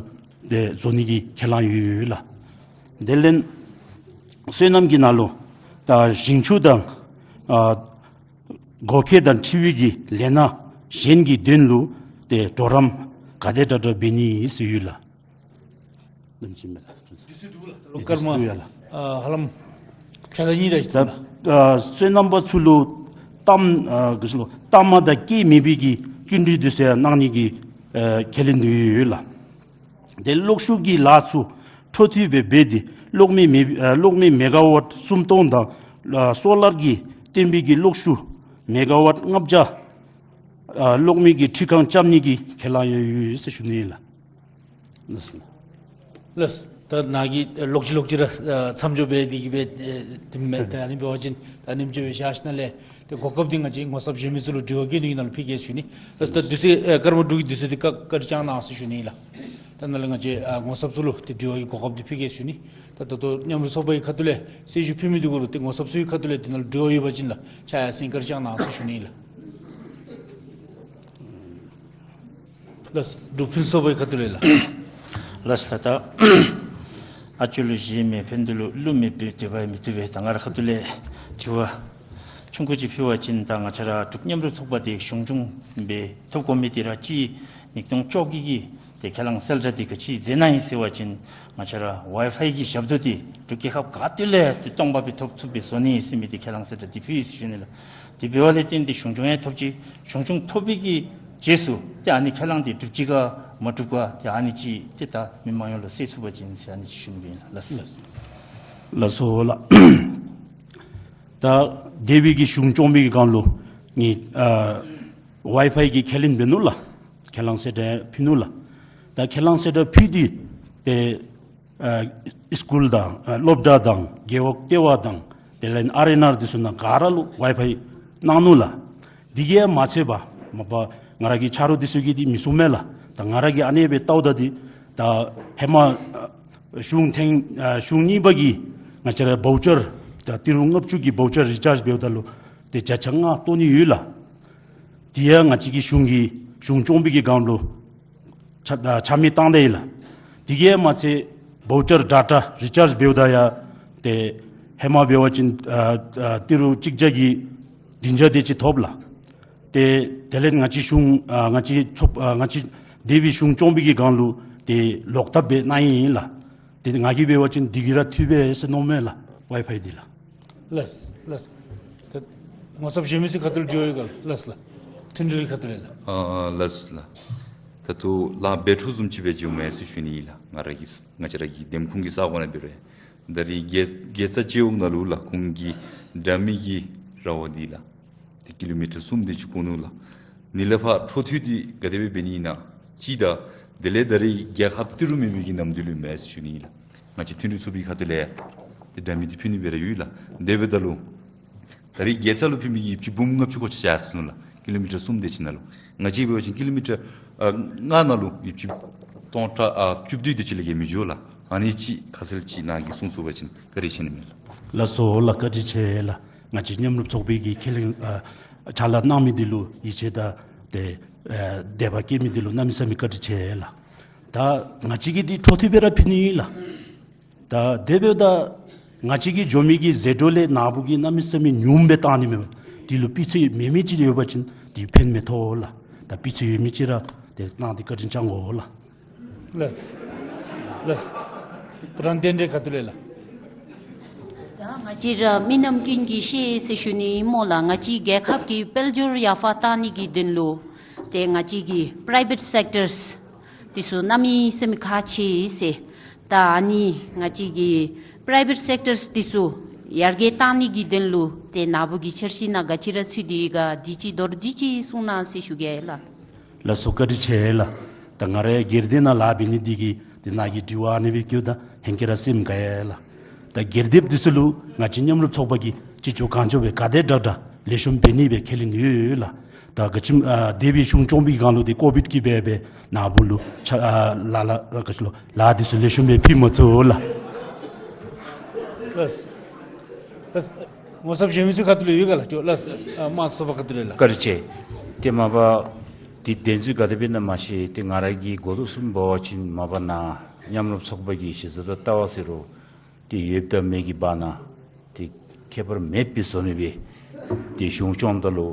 ཏེ་བཟོ་ནི་གི་ཁས་བླངས་ཡོད་ཡོད་ལགས། དེ་ལས་སོ་ནམ་གྱི་ནང་ལུ་ད་ཞིང་ཆུ་དང་ཨ་སྒོ་ཁྱི་དང་འཁྲིལ་བའི་གི་ལས་སྣ་གཞན་གྱི་དོན་ལུ་ཏེ་གྲོགས་རམ་ག་དེ་དྲག་དྲག་འབད་ནི་ཟེར་ཡོད་ལགས། སྐར་མ་ཨ་ཧ་ལམ་ཕྱེད་དང་གཉིས་དེ་ཅིག་ད་ཨ་སོ་ནམ་པ་ཚུ་ལུ་གཏའ་ཨ་ག་ཅི་ལོ་གཏའ་མ་དང་སྐྱེད་མེད་པའི་གི་བསྐྲུན་འདྲི་འདི་ཚུ་ཡང་གནང་ནི་གི་ཨ་ཁས་ལེན་འདི་ཡོད་ཡོད་ལགས། ཏེ་གློག་ཤུགས་ཀྱི་ལཱ་ཚུ་འཕྲོ་མཐུད་སྦེ་འབད་དེ་གློག་མེ་མེ་ཨ་གློག་མེ་མེ་ག་ཝཊ་སུམ་སྟོང་དང་ཨ་སོ་ལར་གྱིས་བཏོན་པའི་གི་གློག་ཤུགས་མེ་ག་ཝཊ་ལྔ་བརྒྱ་ཨ་གློག་མེ་གི་འཕྲུལ་ཁང་རྐྱབ་ནི་གི་ཁས་བླངས་ཡོད་ཡོད་ཟེར་ཞུ་ནི་ཨིན་ལགས། ལགས། ད་ནཱ་གིས་ལོག་ཅི་ལོག་ཅི་ར་ཨ་མཚམས་འཇོག་འབད་དེ་གིས་སྦེ་ཨེ་དེ་མེན་ད་ཨ་ནི་འབད་བ་ཅིན་ད་ཨ་ནེམ་ཅིག་སྦེ་བཞག་ཞིནམ་ལས་ཏེ་གོ་སྐབས་འདི་ང་བཅས་ངོ་ཚབ་གཞན་མི་ཚུ་ལུ་དྲི་བ་བཀོད་ནི་གི་ནང་ལུ་ཕུལ་གེ་ཞུ་ནི། ད་ད་དུས་ཚོད་ཨེ་སྐར་མ་དྲུག་གི་དུས་ཚོད་འདི་བཀའ་བཀའ་དྲིན་བསྐྱང་གནང་ཟེར་ཞུ་ནི་ལགས། ད་ནཱ་ལས་ང་བཅས་ཨ་ངོ་ཚབ་ཚུ་ལུ་ཏེ་དྲི་བ་གི་གོ་སྐབས་འདི་ཕུལ་གེ་ཞུ་ནི། ད་ད་ལྟོ་མཉམ་རུབ་ཚོགས་པའི་ཁ་ཐུག་ལས་གསལ་ཞུ་ཕུལ་མི་འདི་གུ་ལུ་ཏེ་ངོ་ཚབ་ཚུ་གི་ཁ་ཐུག་ལས་འདི་ནང་ལུ་དྲི་བ་ཡོད་པ་ཅིན་ལགས་ཕྱག་ཡར་སེང་བཀའ་དྲིན་བསྐྱང་གནང་ཟེར་ཞུ་ནི་ལགས། ལགས། འབྲུག་ཕུན་ཚོགས་པའི་ཁ་ཐུག་ལས་ལགས། ལགས་ལགས། ད་ཨ་ཅོ་ལུ་གཞི་མེད་ཕན་བདེ་ལུ་ཀླུ་མེད་པའི་དད་པ་མི་བཏུབ་པས། ད་ང་ར་ཁ་ཐུག་ལས་དྲི་བ་ཆུང་ཀུ་ཅིག་ཕུལ་བ་ཅིན་ད་ང་བཅས་ར་འབྲུག་མཉམ་རུབ་ཚོགས་པ་འདི་གཞུང་སྐྱོང་སྦེ་ཐོབ་དགོ་མི་འདི་ར་ཅིག་ཉིས་སྟོང་བཅོ་བརྒྱད་ཀྱི་ཏེ་ཁས་བླངས་གསལ་བསྒྲགས་འདི་ག་ཅི་མཛད་གནང་ཡི་ཟེར་བ་ཅིན་ང་བཅས་ར་ཝའི་ཕའི་གི་ཞབས་ཏོག་འདི་འབྲུག་རྒྱལ་ཁབ་ག་ཏེ་ལས་ཏེ་སྟོང་པ་སྦེ་ཐོབ་ཚུགསཔ་སྦེ་བཟོ་ནི་ཟེར་མི་འདི་ཁས་བླངས་གསལ་བསྒྲགས་འདི་ཕུལ་ཡི་ཟེར་ཞུ་ནི་ལགས། དེ་འབདཝ་ལས་བརྟེན་ཏེ་གཞུང་སྐྱོང་ཡང་ཐོབ་ཅི། གཞུང་སྐྱོང་ཐོབ་པའི་གི་རྗེས་སུ་ཏེ་ཨ་ནི་ཁས་བླངས་འདི་འགྲུབ་ཅི་ག་མ་འགྲུབ་ག་ཏེ་ཨ་ནི་ཅིག་ཏེ་ད་མི་མང་ཡོངས་ལུ་གསལ་ཚུགས་པ་ཅིན་ཟེར་ཨ་ནི་ཅིག་ཞུ་ནི་ཨིན་ལགས། ལགས་སོ་ལགས། ད་འདས་པའི་གི་གཞུང་སྐྱོང་པའི་གི་སྒང་ལུ་ངེའི་ཨ་ཝའི་ཕའི་གི་ཁས་ལེན་འབད་ནུག་ལགས། ཁས་བླངས་གསལ་བསྒྲགས་ཕུལ་ནུག་ལགས། ད་ཁས་བླངས་གསལ་བསྒྲགས་ཕུལ་ཏེ་ཏེ་ཨ་སི་ཀུལ་དང་ཨ་སློབ་གྲྭ་དང་རྒེད་འོག་ལྟེ་བ་དང་དེ་ལས་ཨར་ཨེན་ཨར་འདི་ཚུ་ནང་ག་ར་ལུ་ཝའི་ཕའི་གནང་ནུག་ལགས། འདི་གིས་ཡང་མ་ཚད་པར་མ་པ་ང་ར་གི་ཆ་རོགས་འདི་ཚུ་གིས་འདི་མི་གསུང་མས་ལགས། ད་ང་ར་གིས་ཨ་ནེ་སྦེ་བལྟཝ་ད་འདི་ད་ཧེ་མ་ཨ་གཞུང་ཐེངས་ཨ་གཞུང་གཉིས་པ་གི་ང་བཅས་ར་བའུ་ཅར་ད་ཏི་རུ་ལྔ་བཅུ་གི་བའུ་ཅར་རི་ཅཱཇ་འབདཝ་ད་ལུ་ཏེ་བརྒྱ་ཆ་ལྔ་བཏོན་ནི་ཡོད་ལགས། དེ་ཡང་ང་བཅས་ཀྱི་གཞུང་གི་གཞུང་སྐྱོང་པའི་གི་སྒང་ལུ་ཆ་ཨ་ཆ་མེད་བཏང་སྟེ་ཡོད་ལགས། དེ་གིས་མ་ཚད་བའུ་ཅར་ཌེ་ཊ་རི་ཅཱཇ་འབདཝ་ད་ཡང་ཏེ་ ཧེ་མ་འབད་བ་ཅིན་ཨ་ཨ་ཏི་རུ་གཅིག་བརྒྱ་གི་བདུན་བརྒྱ་དེ་ཅིག་ཐོབ་ལགས། ཏེ་དེ་ལས་ང་བཅས་གཞུང་ཨ་ང་བཅས་ཚོགས་ཨ་ང་བཅས་སྡེ་པའི་གཞུང་སྐྱོང་བའི་གི་སྒང་ལུ་ཏེ་ལོག་བཏབ་སྦེ་གནང་ཡི་ལགས། ཏེ་ང་གིས་འབད་བ་ཅིན་འདི་གིས་ར་འཐུས་པས་ཟེར་མནོཝ་མས་ལགས། ཝའི་ཕའི་འདི་ལགས། ལགས་ལགས། ད་ངོ་ཚབ་གཞན་མི་ཚུ་ཁ་ཐུག་ལས་དྲི་བ་ཡོད་ག་ལགས། ལགས་ལགས། མཐུན་སྒྲིལ་ཁ་ཐུག་ལས་ལགས། ཨ་ལགས་ལགས། ད་ལྟོ་ལཱ་འབད་འཕྲོ་བཟུམ་ཅིག་སྦེ་འགྱོཝ་མས་ཟེར་ཞུ་ནི་ལགས། ང་ར་གི་ང་བཅས་ར་གི་འདེམས་ཁོངས་ཀྱི་ས་གོ་ནང་འབད་རུང་ད་རིས་དགེ་དགེ་རྩ་བཅོ་ལྔ་ནང་ལུ་ལགས་ཁོང་གི་དྲ་མིག་གི་ར་བ་འདི་ལགས། ཏེ་ཀི་ལོ་མི་ཊར་གསུམ་དེ་ཅིག་ཁོང་ནང་ལུ་ལགས། ནི་ལས་ཕར་འཕྲོ་མཐུད་དེ་ག་དེ་སྦེ་འབད་ནི་ཨིན་ན་ཅིག་དང་དེ་ལས་ད་རིས་རྒྱལ་ཁབ་ཏི་རུ་མེད་པའི་གི་གནམ་དུས་ལུ་མས་ཟེར་ཞུ་ནི་ལགས། ང་བཅས་མཐུན་སྒྲིལ་ཚོགས་པའི་ཁ་ཐུག་ལས་ཏེ་དྲ་མིག་འདི་ཕུལ་ནི་སྦེ་ར་ཡོད་ལགས། དེ་འབདཝ་ད་ལུ་ད་རིས་དགེ་རྩ་ལུ་ཕུལ་མི་གི་ཡོདཔ་ཅིག་འབུམ་ལྔ་བཅུ་གོ་ཆ་ཅིག་ཡར་སོང་ལགས། ཀི་ལོ་མི་ཊར་གསུམ་དེ་ཅིག་ནང་ལུ། ང་བཅས་འབད་བ་ཅིན་ཀི་ལོ་མི་ཊར་ཨ་ལྔ་ནང་ལུ་ཡོདཔ་ཅིག་སྟོང་ཕྲག་ཨ་བཅུ་བདུན་དེ་ཅིག་ལས་བརྒལ་མི་འགྱོ་ལགས། ཨ་ནི་ཅིག་ཁ་གསལ་ཅིག་ནཱ་གིས་གསུང་ཚུགས་པ་ཅིན་བཀའ་དྲིན་ཆེ་ནི་མས་ལགས། ལགས་སོ་ལགས། བཀའ་དྲིན་ཆེ་ལགས། ང་བཅས་མཉམ་རུབ་ཚོགས་པའི་གི་ཁས་ལེན་ཨ་ཕྱག་ལཱ་གནང་མི་འདི་ལུ་ཡིད་ཆེས་དང་ཏེ་ཨ་དད་པ་བསྐྱེད་མི་འདི་ལུ་གནམ་མེད་ས་མེད་བཀའ་དྲིན་ཆེ་ལགས། ད་ང་བཅས་ཀྱིས་འདི་འཕྲོ་མཐུད་སྦེ་ར་ཕུལ་ནི་ལགས། ད་དེ་འབདཝ་ད་ང་བཅས་ཀྱིས་འགྱོ་མི་གི་ཟད་འགྲོ་ལས་ནཱ་བུ་གིས་གནམ་མེད་ས་མེད་ཉུངམ་སྦེ་བཏང་ནི་མེད་པར་དེ་ལུ་སྤུས་ཚད་མེད་མི་ཅིག་ཡོད་པ་ཅིན་དེ་ཕན་མི་ཐོགས་ལགས། ད་སྤུས་ཚད་ཡོད་མི་ཅིག་ར་དེ་གནང་སྟེ་བཀའ་དྲིན་བསྐྱང་དགོ་ལགས། ལགས་ལགས། བུ་རམ་བསྟན་འཛིན་ཁ་ཐུག་ལས་ལགས། ད་ང་བཅས་ར་མི་རྣམས་ཀུན་གྱིས་ཤེས་ཟེར་ཞུ་ནི་སྨོ་ལགས། ང་བཅས་རྒྱལ་ཁབ་ཀྱི་དཔལ་འབྱོར་ཡར་འཕར་བཏང་ནི་གི་དོན་ལུ་ཏེ་ང་བཅས་ཀྱི་པ་རའི་བེཊ་སེཀ་ཊརསི་དེ་ཚུ་གནམ་མེད་ས་མེད་ཁག་ཆེ་ཟེར། ད་ཨ་ནི་ང་བཅས་ཀྱི་པ་རའི་བེཊ་སེཀ་ཊརསི་དེ་ཚུ་ཡར་རྒྱས་བཏང་ནི་གི་དོན་ལུ་ཏེ་ནཱ་བུ་གི་འཆར་གཞི་ནང་ག་ཅི་ར་ཚུད་དེ་ཡོད་ག་དེ་ཅིག་མདོར་བསྡུས་ཅིག་གསུང་གནང་ཟེར་ཞུ་གེ་ལགས། ལགས་སོ། བཀའ་དྲིན་ཆེ་ལགས། ད་ང་ར་སྒེར་སྡེ་ནང་ལཱ་འབད་ནི་འདི་གིས་ཏེ་ནཱ་གི་དྲི་བ་ཨ་ནི་སྦེ་བཀོདཔ་ད་ཧེང་སྐལ་ར་སེམས་དགའ་ཡི་ལགས། ད་སྒེར་སྡེཔ་དེ་ཚུ་ལུ་ང་བཅས་མཉམ་རུབ་ཚོགས་པ་གིས་ཅི་ལྕོགས་གང་ལྕོགས་སྦེ་ག་དེ་དྲག་དྲག་ལེགས་ཤོམ་འབད་ནི་སྦེ་ཁས་ལེན་ཡོད་ལགས། ད་ག་ཅི་ཨ་སྡེ་པའི་གཞུང་སྐྱོང་བའི་སྒང་ལུ་ཏེ་ཀོ་བིཌ་ཀྱིས་འབད་འབད་ནཱ་བུ་ལུ་ཕྱག་ཨ་ལཱ་ལཱ་ལཱ་ག་ཅི་ལོ་ལཱ་དེ་ཚུ་ལེགས་ཤོམ་སྦེ་ཕུལ་མ་ཚུགས་ལགས། ལགས་ལགས། ངོ་ཚབ་གཞན་མི་ཚུ་ཁ་ཐུག་ལས་ཡོད་ག་ལགས། ལགས་ལགས། ཨ་མ་སོ་པ་ཁ་ཐུག་ལས་ལགས། བཀའ་དྲིན་ཆེ། ཏེ་མ་པ་ཏེ་བདེན་རྫུན་ག་དེ་སྦེ་ཨིན་ན་མ་ཤེས། ཏེ་ང་ར་གི་གོ་དོ་བཟུམ་འབད་བ་ཅིན་མ་པ་ནཱ་མཉམ་རུབ་ཚོགས་པ་གི་གཞི་རྩ་དང་ལྟ་བ་ཟེར་རུང་ཏེ་ཡོདཔ་དང་མེདཔ་གི་བར་ན་ཏེ་ཁྱད་པར་མེདཔ་སྦེ་བཟོ་ནི་སྦེ་ཏེ་གཞུང་སྐྱོངམ་ད་ལུ་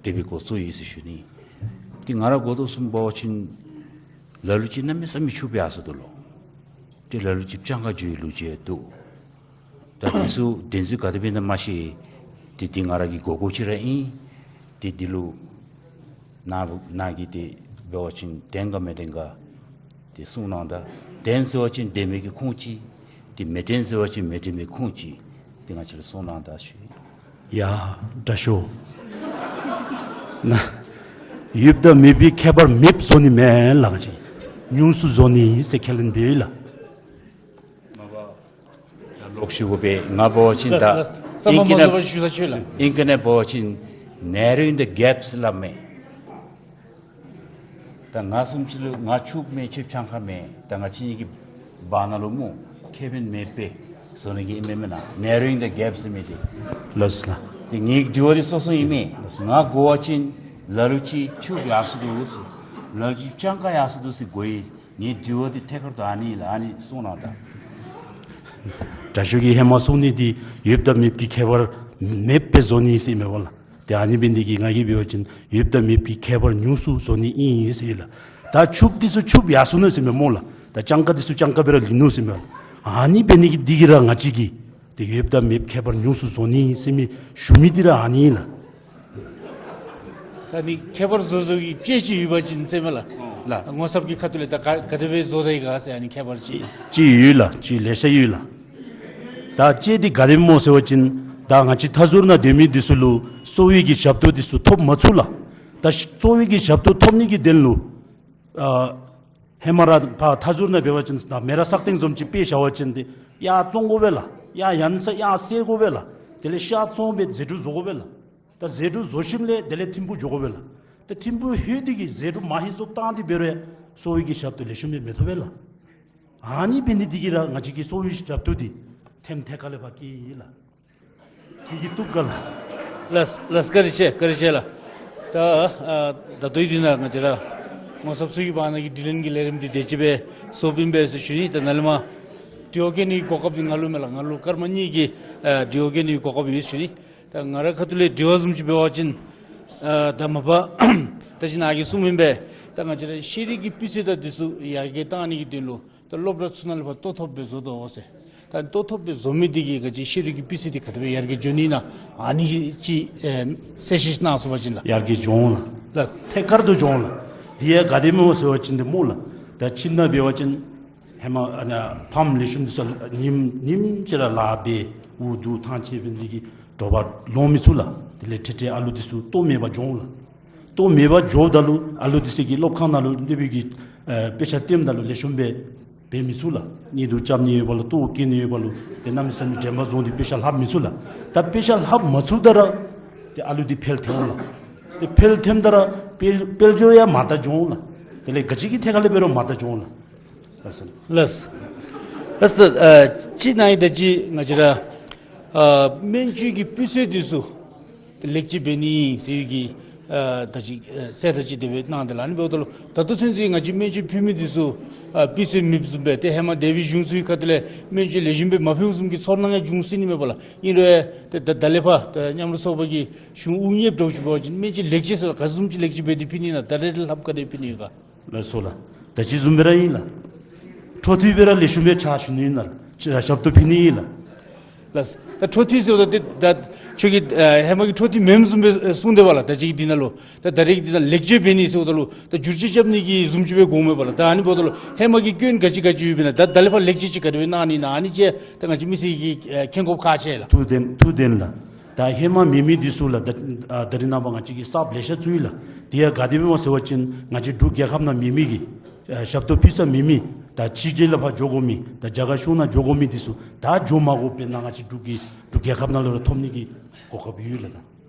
དེ་སྦེ་འགོ་བཙུགས་ཡི་ཟེར་ཞུ་ནི། ཏེ་ང་ར་གོ་དོ་བཟུམ་འབད་བ་ཅིན་ལ་ལུ་ཅིག་གནམ་མེད་ས་མེད་ཕྱུགཔ་སྦེ་ཡར་སོ་དོ་ལོ། ཏེ་ལ་ལུ་ཅིག་སྤྱང་ཀ་འགྱོ་བའི་ལོ་རྒྱུས་འདུག། ད་དེ་ཚུ་བདེན་རྫུན་ག་དེ་སྦེ་ཨིན་ན་མ་ཤེས། ཏེ་འདི་ང་ར་གི་མགུ་སྐོར་ཅིག་ར་ཨིན། ཏེ་འདི་ལུ་ནཱ་ནཱ་གིས་ཏེ་འབད་བ་ཅིན་བདེན་ག་མི་བདེན་ག་ཏེ་གསུང་གནང་ད། བདེན་ཟེར་བ་ཅིན་བདེན་མི་གི་ཁུངས་ཅིག། ཏེ་མི་བདེན་ཟེར་བ་ཅིན་མི་བདེན་མི་ཁུངས་ཅིག། ཏེ་ང་བཅས་ལུ་གསུང་གནང་ད་ཞུ། ཡ་དྲག་ཤོས། ནཱ་ཡོདཔ་དང་མེདཔ་གི་ཁྱད་པར་མེདཔ་བཟོ་ནི་མེན་ལགས། ང་བཅས་ཉུང་སུ་བཟོ་ནི་ཟེར་ཁས་ལེན་འབད་ཡི་ལགས། མ་པ་ད་ལོག་ཞུ་དགོ་པས། ང་འབད་བ་ཅིན་ད་ལགས་ལགས། ཨིང་སྐད་ནང་ཨིང་སྐད་ནང་འབད་བ་ཅིན་ནེ་རོ་ཨིན་ད་གེཔ་ཟེར་སླབ་མས། ད་ང་བཟུམ་ཅིག་ལུ་ང་ཕྱུགཔོ་མས་ཁྱོད་སྤྱང་ཀ་མས། ད་ང་བཅས་གཉིས་ཀྱི་བར་ན་ལུ་སྨོ་ཁེ་བིན་མེདཔ་སྦེ་བཟོ་ནི་གི་ཨིན་མས་མེན་ན། ནེ་རོ་ཨིན་ད་གེཔ་ཟེར་མི་འདི། ལགས་ལགས། ཏེ་ངེའི་དྲི་བ་འདི་སོ་སོ་ཨིན་མས། ང་གོ་བ་ཅིན་ལ་ལུ་ཅིག་ཕྱུགཔོ་ཡར་སོ་དོ་ཟེར། ལ་ལུ་ཅིག་སྤྱང་ཀ་ཡར་སོ་དོ་ཟེར་གོ་ཡི། ངེའི་དྲི་བ་འདི་ཐད་ཀར་དུ་ཨ་ནི་ལགས། ཨ་ནི་གསུང་གནང་ད། དྲག་ཤོས་ཀྱིས་ཧེ་མ་གསུང་ནི་འདི་ཡོདཔ་དང་མེདཔ་གི་ཁྱད་པར་མེདཔ་སྦེ་བཟོ་ནི་ཟེར་མས་པ་ལགས། ཏེ་ཨ་ནི་འབད་ནི་འདི་གིས་ང་གིས་འབད་བ་ཅིན་ཡོདཔ་དང་མེདཔ་གི་ཁྱད་པར་ཉུང་སུ་བཟོ་ནི་ཨིན་ཟེར་ལགས། ད་ཕྱུགཔོ་འདི་ཚུ་ཕྱུགཔོ་ཡར་སོ་ནུག་ཟེར་མས་སྨོ་ལགས། ད་སྤྱང་ཀ་འདི་ཚུ་སྤྱང་ཀ་སྦེ་ར་ལུས་ནུག་ཟེར་མས་ལགས། ཨ་ནི་འབད་ནི་འདི་གིས་ར་ང་བཅས་ཀྱིས་ཏེ་ཡོདཔ་དང་མེདཔ་ཁྱད་པར་ཉུང་སུ་བཟོ་ནི་ཟེར་མི་ཞུ་མི་འདི་ར་ཨ་ནི་ལགས། ད་ནི་ཁྱད་པར་བཟོ་བཟོ་གི་དཔྱད་ཅིག་ཡོད་པ་ཅིན་ཟེར་མས་ལགས། ལགས། ངོ་ཚབ་ཀྱི་ཁ་ཐུག་ལས་ད་ག་ག་དེ་སྦེ་བཟོ་དོ་ཡོད་ག་ཟེར་ཨ་ནི་ཁྱད་པར་ཅིག། ཅིག་ཡོད་ལགས། ཅིག་ལེ་ཤ་ཡོད་ལགས། ད་དཔྱད་འདི་ག་དེ་སྨོ་ཟེར་བ་ཅིན་ད་ང་བཅས་མཐའ་ཟུར་ནང་སྡོད་མི་འདི་ཚུ་ལུ་གསོ་བའི་གི་ཞབས་ཏོག་འདི་ཚུ་ཐོབ་མ་ཚུགས་ལགས། ད་གསོ་བའི་གི་ཞབས་ཏོག་ཐོབ་ནི་གི་དོན་ལུ་ཨ་ཧེ་མ་ར་ཕར་མཐའ་ཟུར་ནང་འབད་བ་ཅིན་ད་མེ་རག་སག་སྟེང་བཟུམ་ཅིག་དཔེ་བཞག་པ་ཅིན་ཏེ་ཡར་བཙོང་དགོ་པས་ལགས། ཡར་ཡང་ས་ཡར་བསལ་དགོ་པས་ལགས། དེ་ལས་ཤ་བཙོང་སྦེ་ཟད་འགྲོ་བཟོ་དགོ་པས་ལགས། ད་ཟད་འགྲོ་བཟོ་ཞིནམ་ལས་དེ་ལས་ཐིམ་ཕུག་འགྱོ་དགོ་པས་ལགས། ད་ཐིམ་ཕུག་ལྷོད་དེ་གིས་ཟད་འགྲོ་མ་ཧེ་བཟོ་བཏང་སྟེ་འབད་རུང་གསོ་བའི་གི་ཞབས་ཏོག་ལེགས་ཤོམ་སྦེ་མི་ཐོབ་པས་ལགས། ཨ་ནི་འབད་ནི་འདི་གིས་ར་ང་བཅས་ཀྱི་གསོ་བའི་ཞབས་ཏོག་འདི་ཐེམ་ཐད་ཀར་ལས་ཕར་བཀལ་ཡི་ལགས། དེ་གིས་བཏུབ་ག་ལགས། ལགས་ལགས། བཀའ་དྲིན་ཆེ། བཀའ་དྲིན་ཆེ་ལགས། ད་ཨ་ད་ལྟོ་འདི་ནང་ང་བཅས་ར་ངོ་ཚབ་ཚུ་གི་བར་ན་གི་དྲི་ལན་གྱི་ལས་རིམ་འདི་དེ་ཅིག་སྦེ་སོང་པིན་པས་ཟེར་ཞུ་ནི། ད་ནཱ་ལས་མར་ དྲི་བ་བཀོད་ནིའི་གོ་སྐབས་འདི་ང་ལུ་མེད་ལགས། ང་ལུ་སྐར་མ་གཉིས་ཀྱི་ཨ་དྲི་བ་བཀོད་ནིའི་གོ་སྐབས་ཡོད་ཟེར་ཞུ་ནི། ད་ང་རའི་ཁ་ཐུག་ལས་དྲི་བ་བཟུམ་ཅིག་འབད་བ་ཅིན་ཨ་ད་མ་པ་ད་ཅི་ནཱ་གིས་གསུངམ་ཨིན་པས། ད་ང་བཅས་ར་ཤེས་རིག་གི་སྤུས་ཚད་དང་འདི་ཚུ་ཡར་རྒྱས་གཏང་ནི་གི་དོན་ལུ་ད་སློབ་གྲྭ་ཚུ་ནང་ལས་ཕར་ལྟོ་ཐོབ་སྦེ་བཟོ་དོ་ཟེར། ད་ལྟོ་ཐོབ་སྦེ་བཟོ་མི་འདི་གིས་ག་ཅི་ཤེས་རིག་གི་སྤུས་ཚད་འདི་ག་དེ་སྦེ་ཡར་རྒྱས་འགྱོ་ནི་ཨིན་ན། ཨ་ནི་གི་ཅིག་ཨེ་གསལ་བཤད་གནང་ཚུགས་པ་ཅིན་ལགས། ཡར་རྒྱས་འགྱོ་འོང་ལགས། ལགས། ཐད་ཀར་དུ་འགྱོ་འོང་ལགས། དེ་ཡང་ག་དེ་སྦེ་སྨོ་ཟེར་བ་ཅིན་འདི་སྨོ་ལགས། ད་ཁྱིམ་ནང་འབད་བ་ཅིན་ཧེ་མ་ཨ་ནི་ཕམ་ལེགས་ཤོམ་འདི་ཚུ་ཉིནམ་ཉིནམ་གཅིག་ར་ལཱ་འབད་འུ་སྡུག་ཐང་ཆད་འབད་ནི་གི་དྲོ་པ་ལོང་མི་ཚུགས་ལགས། དེ་ལས་ཁྲིག་ཁྲི་ཨ་ལུ་འདི་ཚུ་ལྟོ་མེད་པར་འགྱོ་འོང་ལགས། ལྟོ་མེད་པར་འགྱོཝ་ད་ལུ་ཨ་ལུ་འདི་ཚུ་གིས་སློབ་ཁང་ནང་ལུ་སློབ་དཔོན་གྱིས་ཨེ་དཔེ་ཆ་སྟོནམ་ད་ལུ་ལེགས་ཤོམ་སྦེ་འབད་མི་ཚུགས་ལགས། བརྙན་ཐུང་རྐྱབ་ནི་ཡོདཔ་ལུ་ལྟོ་བཀོལ་ནི་ཡོདཔ་ལུ་ཏེ་གནམ་མེད་ས་མེད་དྲན་པ་བཟུང་སྟེ་དཔེ་ཆ་ལྷབ་མི་ཚུགས་ལགས། ད་དཔེ་ཆ་ལྷབ་མ་ཚུགས་ད་ར་ཏེ་ཨ་ལུ་འདི་འཕེལ་ཐལ་འོང་ལགས། ཏེ་འཕེལ་ཐལཝ་ད་ར་དཔལ་དཔལ་འབྱོར་ཡང་མར་ད་འགྱོ་འོང་ལགས། དེ་ལས་ག་ཅི་གི་ཐད་ཁ་ལས་འབད་རུང་མར་ད་འགྱོ་འོང་ལགས། ལགས་སོ། ལགས། ལགས་སོ། ཨ་ཅི་ནཱ་ཡང་ད་ཅི་ང་བཅས་ར་ཨ་སྨན་བཅོས་ཀྱི་སྤུས་ཚད་འདི་ཚུ་ལེགས་བཅོས་འབད་ནི་ཟེར་གྱི་ཨ་ད་ཅི་ཨ་གསལ་ད་ཅི་དེ་སྦེ་གནང་སྟེ་ལགས། ཨ་ནི་འབདཝ་ད་ལུ་ད་ལྟོ་ཚུན་ཚོད་ང་བཅས་སྨན་བཅོས་ཕུལ་མི་འདི་ཚུ་ཨ་སྤུས་ཚད་མེདཔ་བཟུམ་སྦེ་ཏེ་ཧེ་མ་འདས་པའི་གཞུང་ཚུའི་ཁ་ཐུག་ལས་སྨན་བཅོས་ལེགས་ཤོམ་སྦེ་མ་ཕུལཝ་བཟུམ་གྱི་ཚོར་སྣང་ཡང་འབྱུང་སྲིད་ནི་མས་པ་ལགས། ཨིན་རུང་ཏེ་ད་ད་ལས་ཕར་ད་མཉམ་རུབ་ཚོགས་པ་གིས་གཞུང་དབུ་བརྙེས་འདྲཝ་ཅིག་འབད་བ་ཅིན་སྨན་བཅོས་ལེགས་བཅོས་ཟེར་ག་ཙམ་ཅིག་ལེགས་བཅོས་འབད་དེ་ཕུལ་ནི་ཨིན་ན། ད་རེས་ལྷབ་ག་དེ་ཕུལ་ནི་ཡོད་ག། ལགས་སོ་ལགས། ད་ཅི་བཟུམ་སྦེ་ར་ཨིན་ལགས། འཕྲོ་མཐུད་སྦེ་ར་ལེགས་ཤོམ་སྦེ་ཕྱག་ཞུ་ནི་ཨིན་ལགས། ཞབས་ཏོག་ཕུལ་ནི་ཨིན་ལགས། ལགས། ད་འཕྲོ་མཐུད་ཟེརཝ་ད་ཏེ་ད་ཁྱོད་ཀྱིས་ཨ་ཧེ་མ་གི་འཕྲོ་མཐུད་མེནམ་བཟུམ་སྦེ་ཨ་གསུངས་ཏེ་འབདཝ་ལགས། ད་ཅི་གི་འདི་ནང་ལུ་ད་ད་རེས་ཀྱི་འདི་ནང་ལེགས་བཅོས་འབད་ནི་ཟེརཝ་ད་ལུ་ད་བསྒྱུར་བཅོས་རྐྱབ་ནི་གི་བཟུམ་ཅིག་སྦེ་དགོཔ་མས་པ་ལགས། ད་ཨ་ནི་འབདཝ་ད་ལུ་ཧེ་མ་གི་སྐྱོན་ག་ཅི་ག་ཅི་ཡོདཔ་ཨིན་ན། ད་ད་ལས་ཕར་ལེགས་བཅོས་ཅིག་ག་དེ་སྦེ་གནང་ནི་ཨིན་ན། ཨ་ནི་ཅིག་ད་ང་བཅས་མི་སེར་གྱིས་ཨ་མཁྱེན་དགོཔ་ཁག་ཆེ་ལགས། ཐུགས་བདེན་ཐུགས་བདེན་ལགས། ད་ཧེ་མ་མེད་མི་འདི་ཚུ་ལགས། ད་ཨ་ད་རེས་ནངས་པ་ང་བཅས་ཀྱིས་གསརཔ་ལེ་ཤ་བཙུགས་ཡི་ལགས། དེ་ཡང་ག་དེ་སྦེ་སྨོ་ཟེར་བ་ཅིན་ང་བཅས་འབྲུག་རྒྱལ་ཁབ་ནང་མེད་མི་གི་ཨ་ཞབས་ཏོག་ཕུལ་ས་མེད་མི་ད་ཕྱི་རྒྱལ་ལུ་ཕར་འགྱོ་དགོ་མི་ད་རྒྱ་གར་གཞུང་ནང་འགྱོ་དགོ་མི་འདི་ཚུ་ད་འགྱོ་མ་དགོཔ་སྦེ་ནཱ་ང་བཅས་འབྲུག་གི་འབྲུག་རྒྱལ་ཁབ་ནང་ལུ་ར་ཐོབ་ནི་གི་གོ་སྐབས་ཡོད་ལགས།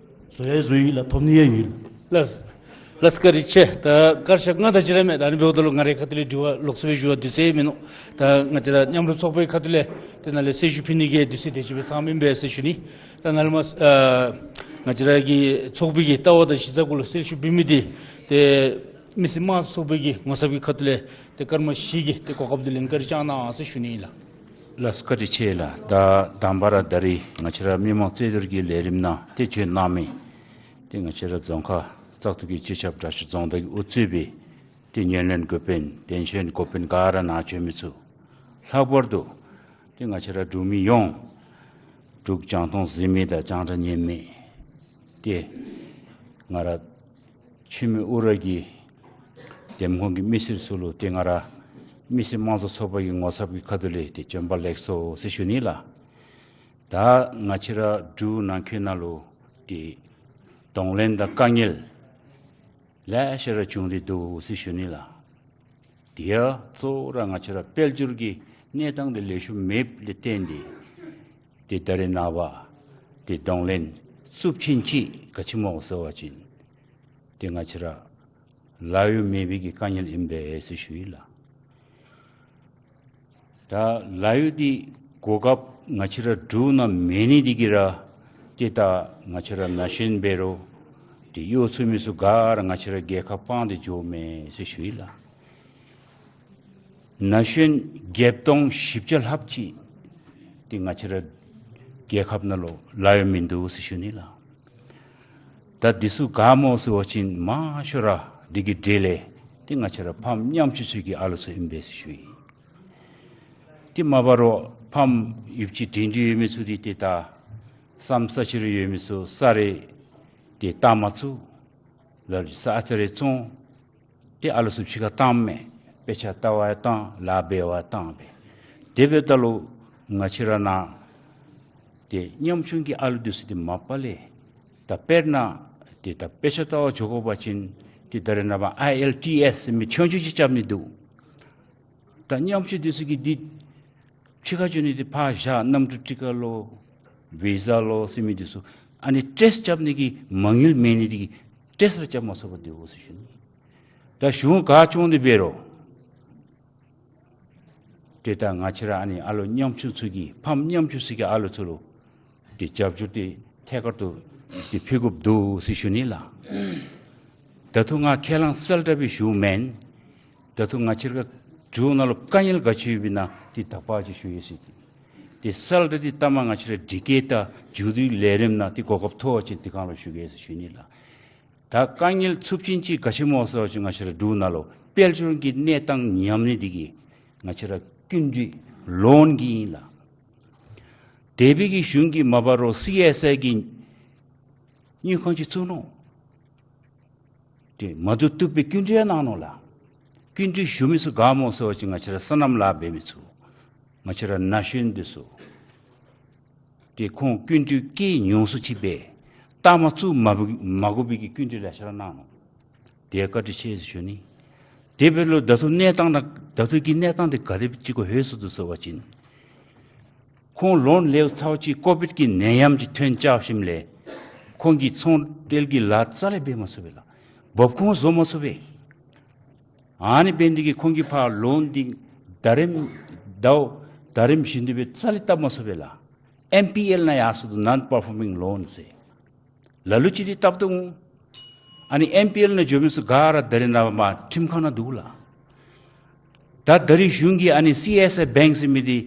ད་བཟོ་ཡང་བཟོ་ཡི་ལགས། ཐོབ་ནི་ཡང་ཡོད་ལགས། ལགས། ལགས་བཀའ་དྲིན་ཆེ། ད་བཀའ་ཤག་ང་ད་ཅི་ར་མེད། ད་ཨ་ནི་འབདཝ་ད་ལུ་ང་རའི་ཁ་ཐུག་ལས་དྲི་བ་ལོགས་སུ་སྦེ་ཞུ་བར་དུས་ཚོད་མིན་ནུག། ད་ང་བཅས་ར་མཉམ་རུབ་ཚོགས་པའི་ཁ་ཐུག་ལས་ཏེ་ནཱ་ལས་གསལ་ཞུ་ཕུལ་ནི་གི་དུས་ཚོད་དེ་ཅིག་སྦེ་ཚང་མེན་པས་ཟེར་ཞུ་ནི། ད་ནཱ་ལས་མར་ཨ་ང་བཅས་ར་གི་ཚོགས་པའི་གི་ལྟ་བ་དང་གཞི་རྩ་གུ་ལུ་གསལ་ཞུ་འབད་མི་འདི་ཏེ་མི་སེར་དམངས་གཙོ་ཚོགས་པའི་གི་ངོ་ཚབ་ཀྱི་ཁ་ཐུག་ལས་ཏེ་སྐར་མ་བཞི་གི་ཏེ་གོ་སྐབས་འདི་ལེན་བཀའ་དྲིན་བསྐྱང་གནང་ཟེར་ཞུ་ནི་ཨིན་ལགས། ལགས་བཀའ་དྲིན་ཆེ་ལགས། ད་དང་པ་ར་ད་རིས་ང་བཅས་ར་མི་མང་རྩོད་བསྡུར་གྱི་ལས་རིམ་ནང་ཏེ་བྱོན་གནང་མི་ཏེ་ང་བཅས་ར་རྫོང་ཁག་བཙག་འཐུ་གི་སྤྱི་ཁྱབ་དྲག་ཤོས་རྫོང་བདག་གིས་དབུ་གཙོས་པའི་ཏེ་ངན་ལྷད་འགོ་དཔོན་བདེན་བཞིའི་འགོ་དཔོན་ག་ར་ནཱ་བྱོན་མི་ཚུ་ལྷག་པར་དུ་ཏེ་ང་བཅས་ར་འབྲུག་མི་ཡོངས་འབྲུག་རྒྱང་མཐོང་གཟིགས་མི་དང་རྒྱང་བསྒྲགས་ཉན་མི་ཏེ་ང་ར་འཆི་མེད་ཨུ་ར་གི་འདེམས་ཁོངས་ཀྱི་མི་སེར་ཚུ་ལུ་ཏེ་ང་ར་མི་སེར་དམངས་གཙོ་ཚོགས་པ་གི་ངོ་ཚབ་ཀྱི་ཁ་ཐུག་ལས་ཏེ་བྱོན་པ་ལེགས་སོ་ཟེར་ཞུ་ནི་ལགས། ད་ང་བཅས་ར་འབྲུག་ནང་འཁོད་ནང་ལུ་ཏེ་གདོང་ལེན་དང་དཀའ་ངལ་ལེ་ཤ་ར་བྱུང་སྟེ་འདུག་ཟེར་ཞུ་ནི་ལགས། དེ་ཡང་གཙོ་བོ་ར་ང་བཅས་ར་དཔལ་འབྱོར་གྱི་གནས་སྟངས་འདི་ལེགས་ཤོམ་མེདཔ་ལས་བརྟེན་ཏེ་ཏེ་ད་རེས་ནངས་པ་ཏེ་གདོང་ལེན་རྩུབ་ཅན་ཅིག་ག་ཅི་སྨོ་ཟེར་བ་ཅིན་ཏེ་ང་བཅས་ར་ལཱ་གཡོག་མེད་པའི་གི་དཀའ་ངལ་ཨིན་པས་ཟེར་ཞུ་ཡི་ལགས། ད་ལཱ་གཡོག་འདི་གོ་སྐབས་ང་བཅས་ར་འབྲུག་ནང་མེད་ནི་འདི་གིས་ར་ཏེ་ད་ང་བཅས་ར་ན་གཞོན་འབད་རུང་ཏེ་གཡོག་ཚུགས་མི་ཚུ་ག་ར་ང་བཅས་ར་རྒྱལ་ཁབ་སྤང་སྟེ་འགྱོཝ་མས་ཟེར་ཞུ་ཡི་ལགས། ན་གཞོན་བརྒྱད་སྟོང་བཞི་བརྒྱ་ལྷགཔ་ཅིག་ཏེ་ང་བཅས་ར་རྒྱལ་ཁབ་ནང་ལུ་ལཱ་གཡོག་མིན་འདུག་ཟེར་ཞུ་ནི་ལགས། ད་འདི་ཚུ་ག་སྨོ་ཟེར་བ་ཅིན་མང་ཤོས་ར་འདི་གི་གྲས་ལས་ཏེ་ང་བཅས་ར་ཕམ་ཉམ་ཆུང་ཚུ་གི་ཨ་ལོ་ཚུ་ཨིན་པས་ཟེར་ཞུ་ཡི། ཏེ་མ་པ་རོགས་ཕམ་ཡོདཔ་ཅིག་སྒྲིང་སྒྲི་ཡོད་མི་ཚུ་འདི་ཏེ་ད་ས་མཚམས་ཅིག་ར་ཡོད་མི་ཚུ་ས་རེ་ཏེ་བཏང་མ་ཚུགས། ལ་ས་ཨ་ཙི་རེ་བཙོང་། ཏེ་ཨ་ལོ་ཚུ་ཕྱི་ཁར་བཏངམ་མས། དཔེ་ཆ་ལྟ་བར་བཏང་། ལཱ་འབད་བར་བཏང་སྦེ། དེ་འབདཝ་ད་ལུ་ང་བཅས་ར་ནཱ་ཏེ་ཉམ་ཆུང་གི་ཨ་ལོ་འདི་ཚུ་འདི་མ་པ་ལས་ད་དཔེར་ན་ཏེ་ད་དཔེ་ཆ་ལྟ་བར་འགྱོ་དགོ་པ་ཅིན་ཏེ་ད་རེས་ནངས་པ་ཨའི་ཨེལ་ཊི་ཨེསི་ཟེར་མི་ཆུང་ཆུང་ཅིག་རྐྱབ་ནི་འདུག། ད་ཉམ་ཆུང་འདི་ཚུ་གིས་འདི་ཕྱི་ཁར་འགྱོ་ནི་འདི་ཕར་བཞག། གནམ་གྲུ་ཊི་ཀཊ་ལོ་བི་ཟ་ལོ་ཟེར་མི་འདི་ཚུ་ཨ་ནི་ཊེསཊ་རྐྱབ་ནི་གི་མ་དངུལ་མེད་ནི་འདི་གིས་ཊེསཊ་ར་རྐྱབ་མ་ཚུགས་པར་སྡོད་འོང་ཟེར་ཞུ་ནི། ད་གཞུང་ག་བཙོང་སྟེ་འབད་རུང་ཏེ་ད་ང་བཅས་ར་ཨ་ནི་ཨ་ལོ་ཉམ་ཆུང་ཚུ་གི་ཕམ་ཉམ་ཆུང་ཚུ་གི་ཨ་ལོ་ཚུ་ལུ་ཏེ་རྒྱབ་སྐྱོར་འདི་ཐད་ཀར་དུ་ཏེ་ཕུལ་དགོཔ་འདུག་ཟེར་ཞུ་ནི་ལགས། ད་ལྟོ་ང་ཁས་བླངས་གསལ་བསྒྲགས་སྦེ་ཞུཝ་མེན། ད་ལྟོ་ང་བཅས་ར་ འབྲུག་ནང་ལུ་དཀའ་ངལ་ག་ཅི་ཡོདཔ་ཨིན་ན་ཏེ་དག་པ་ཅིག་ཞུ་ཡི་ཟེར། ཏེ་གསལ་བསྒྲགས་འདི་ལྟ་མ་ང་བཅས་ར་འབྲི་སྐད་དང་མཇུག་བསྡུའི་ལས་རིམ་ནང་ཏེ་གོ་སྐབས་ཐོབ་པ་ཅིན་ཏེ་གང་ལུ་ཞུ་གེ་ཟེར་ཞུ་ནི་ལགས། ད་དཀའ་ངལ་ཚབས་ཆེན་ཅིག་ག་ཅི་སྨོ་ཟེར་བ་ཅིན་ང་བཅས་ར་འབྲུག་ནང་ལུ་དཔལ་འབྱོར་གྱི་གནས་སྟངས་ཉམས་ནི་འདི་གིས་ང་བཅས་ར་སྐྱིན་འགྲུལ་ལོན་གྱི་ཨིན་ལགས། དེ་སྦེ་གི་གཞུང་གིས་མ་པ་རོགས་སི་ཨེསི་ཨའི་གི་དངུལ་ཁང་ཅིག་བཙུགས་ནུག། ཏེ་མ་བསྡུ་བཏུབ་པའི་སྐྱིན་འགྲུལ་ཡང་གནང་ནུག་ལགས། སྐྱིན་འགྲུལ་ཞུ་མི་ཚུ་ག་སྨོ་ཟེར་བ་ཅིན་ང་བཅས་ར་སོ་ནམ་ལཱ་འབད་མི་ཚུ། ང་བཅས་ར་ན་གཞོན་འདི་ཚུ། ཏེ་ཁོང་སྐྱིན་འགྲུལ་བཀལ་ཉུང་སུ་ཅིག་སྦེ་ལྟ་མ་བཙུགས་མ་བུ་མ་དགོ་པའི་གི་སྐྱིན་འགྲུལ་ལེ་ཤ་ར་གནང་ནུག། དེ་བཀའ་དྲིན་ཆེ་ཟེར་ཞུ་ནི། དེ་འབདཝ་ད་ལུ་ད་ལྟོ་གནས་སྟངས་དང་ད་ལྟོ་གི་གནས་སྟངས་འདི་ག་དེ་ཅིག་གུ་ལྷོད་སོ་ནུག་ཟེར་བ་ཅིན་ཁོང་ལོན་ལེན་ཚརཝ་ཅིག་ཀོ་བིཌ་ཀྱི་ནད་ཡམས་ཅིག་ཐོན་རྐྱབ་ཞིནམ་ལས་ཁོང་གིས་ཚོང་འབྲེལ་གྱི་ལཱ་རྩ་ལས་འབད་མ་ཚུགས་པས་ལགས། འབབ་ཁུངས་བཟོ་མ་ཚུགས་པས། ཨ་ནི་འབད་ནི་འདི་གིས་ཁོང་གིས་ཕར་ལོན་འདི་ཟླ་རིམ་ཟླཝ་ཟླ་རིམ་བཞིན་དུ་སྦེ་རྩ་ལས་བཏབ་མ་ཚུགས་པས་ལགས། ཨེན་པི་ཨེལ་ནང་ཡར་སོ་ནུག། ནཱོན་པར་ཕོར་མིང་ལོན་ཟེར། ལ་ལུ་ཅིག་འདི་བཏབ་དོ་འོང་། ཨ་ནི་ཨེན་པི་ཨེལ་ནང་འགྱོ་མི་ཚུ་ག་ར་ད་རིས་ནངས་པ་མར་ཁྲིམས་ཁང་ནང་འདུག་ལགས། ད་ད་རིས་གཞུང་གིས་ཨ་ནི་སི་ཨེསི་ཨའི་བེངཀ་ཟེར་མི་འདི་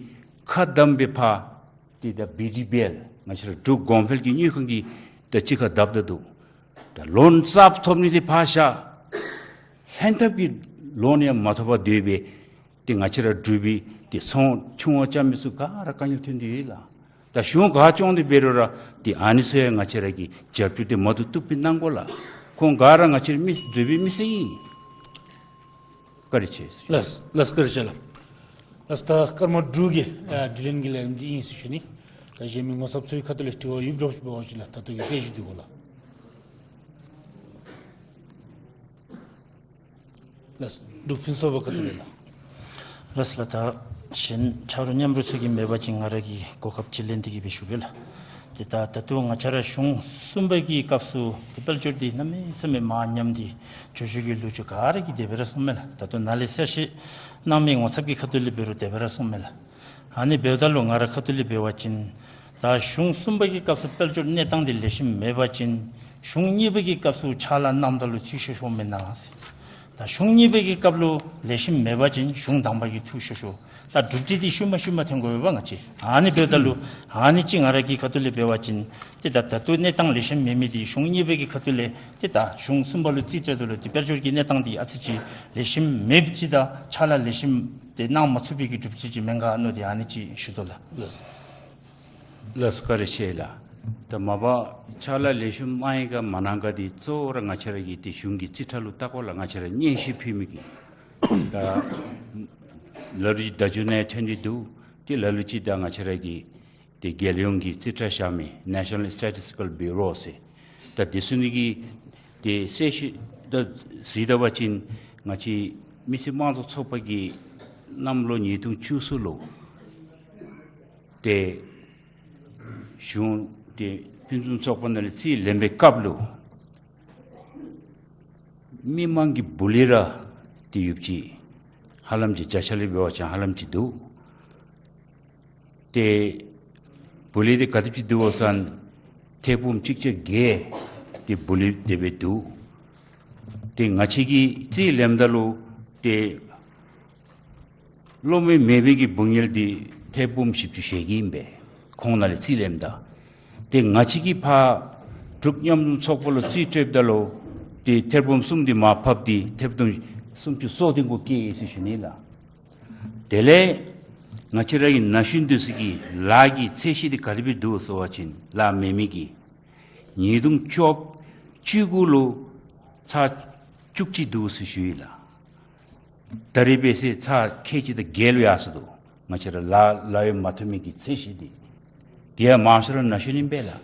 ཁ་བསྡམས་སྦེ་ཕར་ཏེ་ད་བི་ཌི་བི་ཨེལ་ང་བཅས་ར་འབྲུག་གོང་འཕེལ་གྱི་དངུལ་ཁང་གིས་ད་གཅིག་ཁར་བསྡབ་ད་འདུག། ད་ལོན་རྩ་ཐོབ་ནི་འདི་ཕར་བཞག། ལྷན་ཐབས་ཀྱི་ལོན་ཡང་མ་ཐོབ་པར་སྡོད་པའི་ཏེ་ང་བཅས་ར་འབྲུག་པའི་ཏེ་ཚོང་ཆུང་བ་རྐྱབ་མི་ཚུ་ག་ར་དཀའ་ངལ་ཐོན་ཏེ་ཡོད་ལགས། ད་གཞུང་ག་བཙུགས་ཏེ་འབད་རུང་ར་ཏེ་ཨ་ནི་ཚུ་ཡང་ང་བཅས་ར་གིས་རྒྱབ་སྐྱོར་འདི་མ་བཏུབ་བཏུབ་སྦེ་གནང་དགོ་ལགས། ཁོང་ག་ར་ང་བཅས་ར་མི་འབྲུག་པའི་མི་སེར་ཨིན། བཀའ་དྲིན་ཆེ། ལགས་ལགས། བཀའ་དྲིན་ཆེ་ལགས། ལགས། ད་སྐར་མ་དྲུག་གི་ཨ་དྲི་ལན་གྱི་ལན་འདི་ཨིན་ཟེར་ཞུ་ནི། ད་གཞན་མི་ངོ་ཚབ་ཚུའི་ཁ་ཐུག་ལས་དྲི་བ་ཡོདཔ་འདྲཝ་ཅིག་འབད་བ་ཅིན་ལགས། ད་ལྟོ་གི་གསལ་ཞུ་འདི་གུ་ལགས། ལགས། འབྲུག་ཕུན་ཚོགས་པའི་ཁ་ཐུག་ལས་ལགས། ལགས་ལགས། ད་གཞན་ཆ་རོགས་མཉམ་རོགས་ཚུ་གིས་མེད་པ་ཅིན་ང་ར་གིས་གོ་སྐབས་ཅིག་ལེན་ཏེ་གིས་སྦེ་ཞུ་གེ་ལགས། ཏེ་ད་ད་ལྟོ་ང་བཅས་ར་གཞུང་གསུམ་པ་གི་སྐབས་སུ་ཏེ་དཔལ་འབྱོར་འདི་གནམ་མེད་ས་མེད་མར་ཉམས་ཏེ་འགྱོ་འགྱོ་གི་ལོ་རྒྱུས་ག་ར་གིས་དེ་སྦེ་ར་གསུངམ་མས་ལགས། ད་ལྟོ་ནཱ་ལས་གསལ་བཤད་གནང་མི་ངོ་ཚབ་ཀྱི་ཁ་ཐུག་ལས་འབད་རུང་དེ་སྦེ་ར་གསུངམ་མས་ལགས། ཨ་ནི་འབདཝ་ད་ལུ་ང་རའི་ཁ་ཐུག་ལས་འབད་བ་ཅིན་ད་གཞུང་གསུམ་པ་གི་སྐབས་སུ་དཔལ་འབྱོར་གནས་སྟངས་འདི་ལེགས་ཤོམ་མེད་པ་ཅིན་གཞུང་གཉིས་པ་གི་སྐབས་སུ་ཕྱག་ལཱ་གནངམ་ད་ལུ་འཐུས་ཤོར་ཤོརཝ་མེན་ན་ཟེར། ད་གཞུང་གཉིས་པ་གི་སྐབས་ལུ་ལེགས་ཤོམ་མེད་པ་ཅིན་གཞུང་དང་པ་གིས་འཐུས་ཤོར་ཤོར། ད་གྲུབ་འབྲས་འདི་ཤུལ་མ་ཤུལ་མ་ཐོན་དགོ་པས་ང་བཅས། ཨ་ནི་འབདཝ་ད་ལུ་ཨ་ནི་ཅིག་ང་ར་གི་ཁ་ཐུག་ལས་འབད་བ་ཅིན་ཏེ་ད་ད་ལྟོ་གནས་སྟངས་ལེགས་ཤོམ་མེད་མི་འདི་གཞུང་གཉིས་པ་གི་ཁ་ཐུག་ལས་ཏེ་ད་གཞུང་གསུམ་པ་ལུ་རྩིས་སྤྲོད་དོ་ལོ། ཏེ་དཔལ་འབྱོར་གྱི་གནས་སྟངས་འདི་ཨ་ཙི་ཅིག་ལེགས་ཤོམ་མེདཔ་ཅིག་དང་ཕྱག་ལཱ་ལེགས་ཤོམ་ཏེ་གནང་མ་ཚུགས་པའི་གི་གྲུབ་འབྲས་ཅིག་མེན་ག་མནོ་སྟེ་ཨ་ནི་ཅིག་ཞུ་དོ་ལགས། ལགས། ལགས་སོ། བཀའ་དྲིན་ཆེ་ལགས། ད་མ་པ་ཕྱག་ལཱ་ལེགས་ཤོམ་གནང་ཡི་ག་མ་གནང་ག་འདི་གཙོ་བོ་ར་ང་བཅས་ར་གི་ཏེ་གཞུང་གི་རྩིས་ཁྲ་ལུ་བལྟ་དགོ་ལགས། ང་བཅས་ར་སྙན་ཞུ་ཕུལ་མི་གི་ད་ལ་ལུ་ཅིག་བརྡ་བརྒྱུད་ནང་ཡང་ཐོན་ཏེ་འདུག། ཏེ་ལ་ལུ་ཅིག་ད་ང་བཅས་ར་གི་ཏེ་རྒྱལ་ཡོངས་ཀྱི་རྩིས་ཁྲ་བཞག་མི་National Statistical Bureau ཟེར་ད་དེ་ཚུ་ནི་གིས་ཏེ་གསལ་བཤད་ད་གཟིགས་ད་པ་ཅིན་ང་བཅས་མི་སེར་དམངས་གཙོ་ཚོགས་པ་གིས་གནམ་ལོ་ཉིས་སྟོང་བཅུ་གསུམ་ལུ་ཏེ་གཞུང་ཏེ་ཕུན་སུམ་ཚོགས་པ་ནང་ལས་རྩིས་ལེན་པའི་སྐབས་ལུ་མི་མང་གི་བུ་ལི་ར་ཏེ་ཡོདཔ་ཅིག་ཧ་ལམ་ཅིག་བརྒྱ་ཆ་ལས་འབད་བ་ཅིན་ཧ་ལམ་ཅིག་འདུག། ཏེ་བུ་ལི་འདི་ག་དེམ་ཅིག་འདུག་ཟེར་བ་ཅིན་ཐེར་འབུམ་གཅིག་བརྒྱ་བརྒྱད་ཏེ་བུ་ལི་དེ་སྦེ་འདུག། ཏེ་ང་བཅས་ཀྱིས་རྩིས་ལེནམ་ད་ལུ་ཏེ་སློབ་མ་མེད་པའི་གི་བུ་ངལ་འདི་ཐེར་འབུམ་བཞི་བཅུ་ཞེ་བརྒྱད་ཨིན་པས། ཁོང་ནང་ལས་རྩིས་ལེནམ་ད། ཏེ་ང་བཅས་ཀྱིས་ཕར་འབྲུག་མཉམ་འཛོམས་ཚོགས་པ་ལུ་རྩིས་སྤྲོདཔ་ད་ལུ་ཏེ་ཐེར་འབུམ་གསུམ་འདི་མར་ཕབ་སྟེ་ཐེར་འབུམ་སུམ་ཅུ་སོ་བདུན་གུ་བཀལ་ཡི་ཟེར་ཞུ་ནི་ལགས། དེ་ལས་ང་བཅས་ར་གི་ན་གཞོན་འདི་ཚུ་གི་ལཱ་གི་ཚད་གཞི་འདི་ག་དེ་སྦེ་འདུག་ཟེར་བ་ཅིན་ལཱ་མེད་མི་གིས་ཉིས་སྟོང་བཅོ་བཅུ་གུ་ལུ་ཚག་བཅུ་གཅིག་འདུག་ཟེར་ཞུ་ཡི་ལགས། ད་རིས་འབད་ཟེར་ཚག་ཁལ་གཅིག་དང་བརྒྱད་ལུ་ཡར་སོ་ནུག། ང་བཅས་ར་ལཱ་ལཱ་གཡོག་མ་ཐོབ་མི་གི་ཚད་གཞི་འདི། དེ་ཡང་མང་ཤོས་ར་ན་གཞོན་ཨིན་པས་ལགས།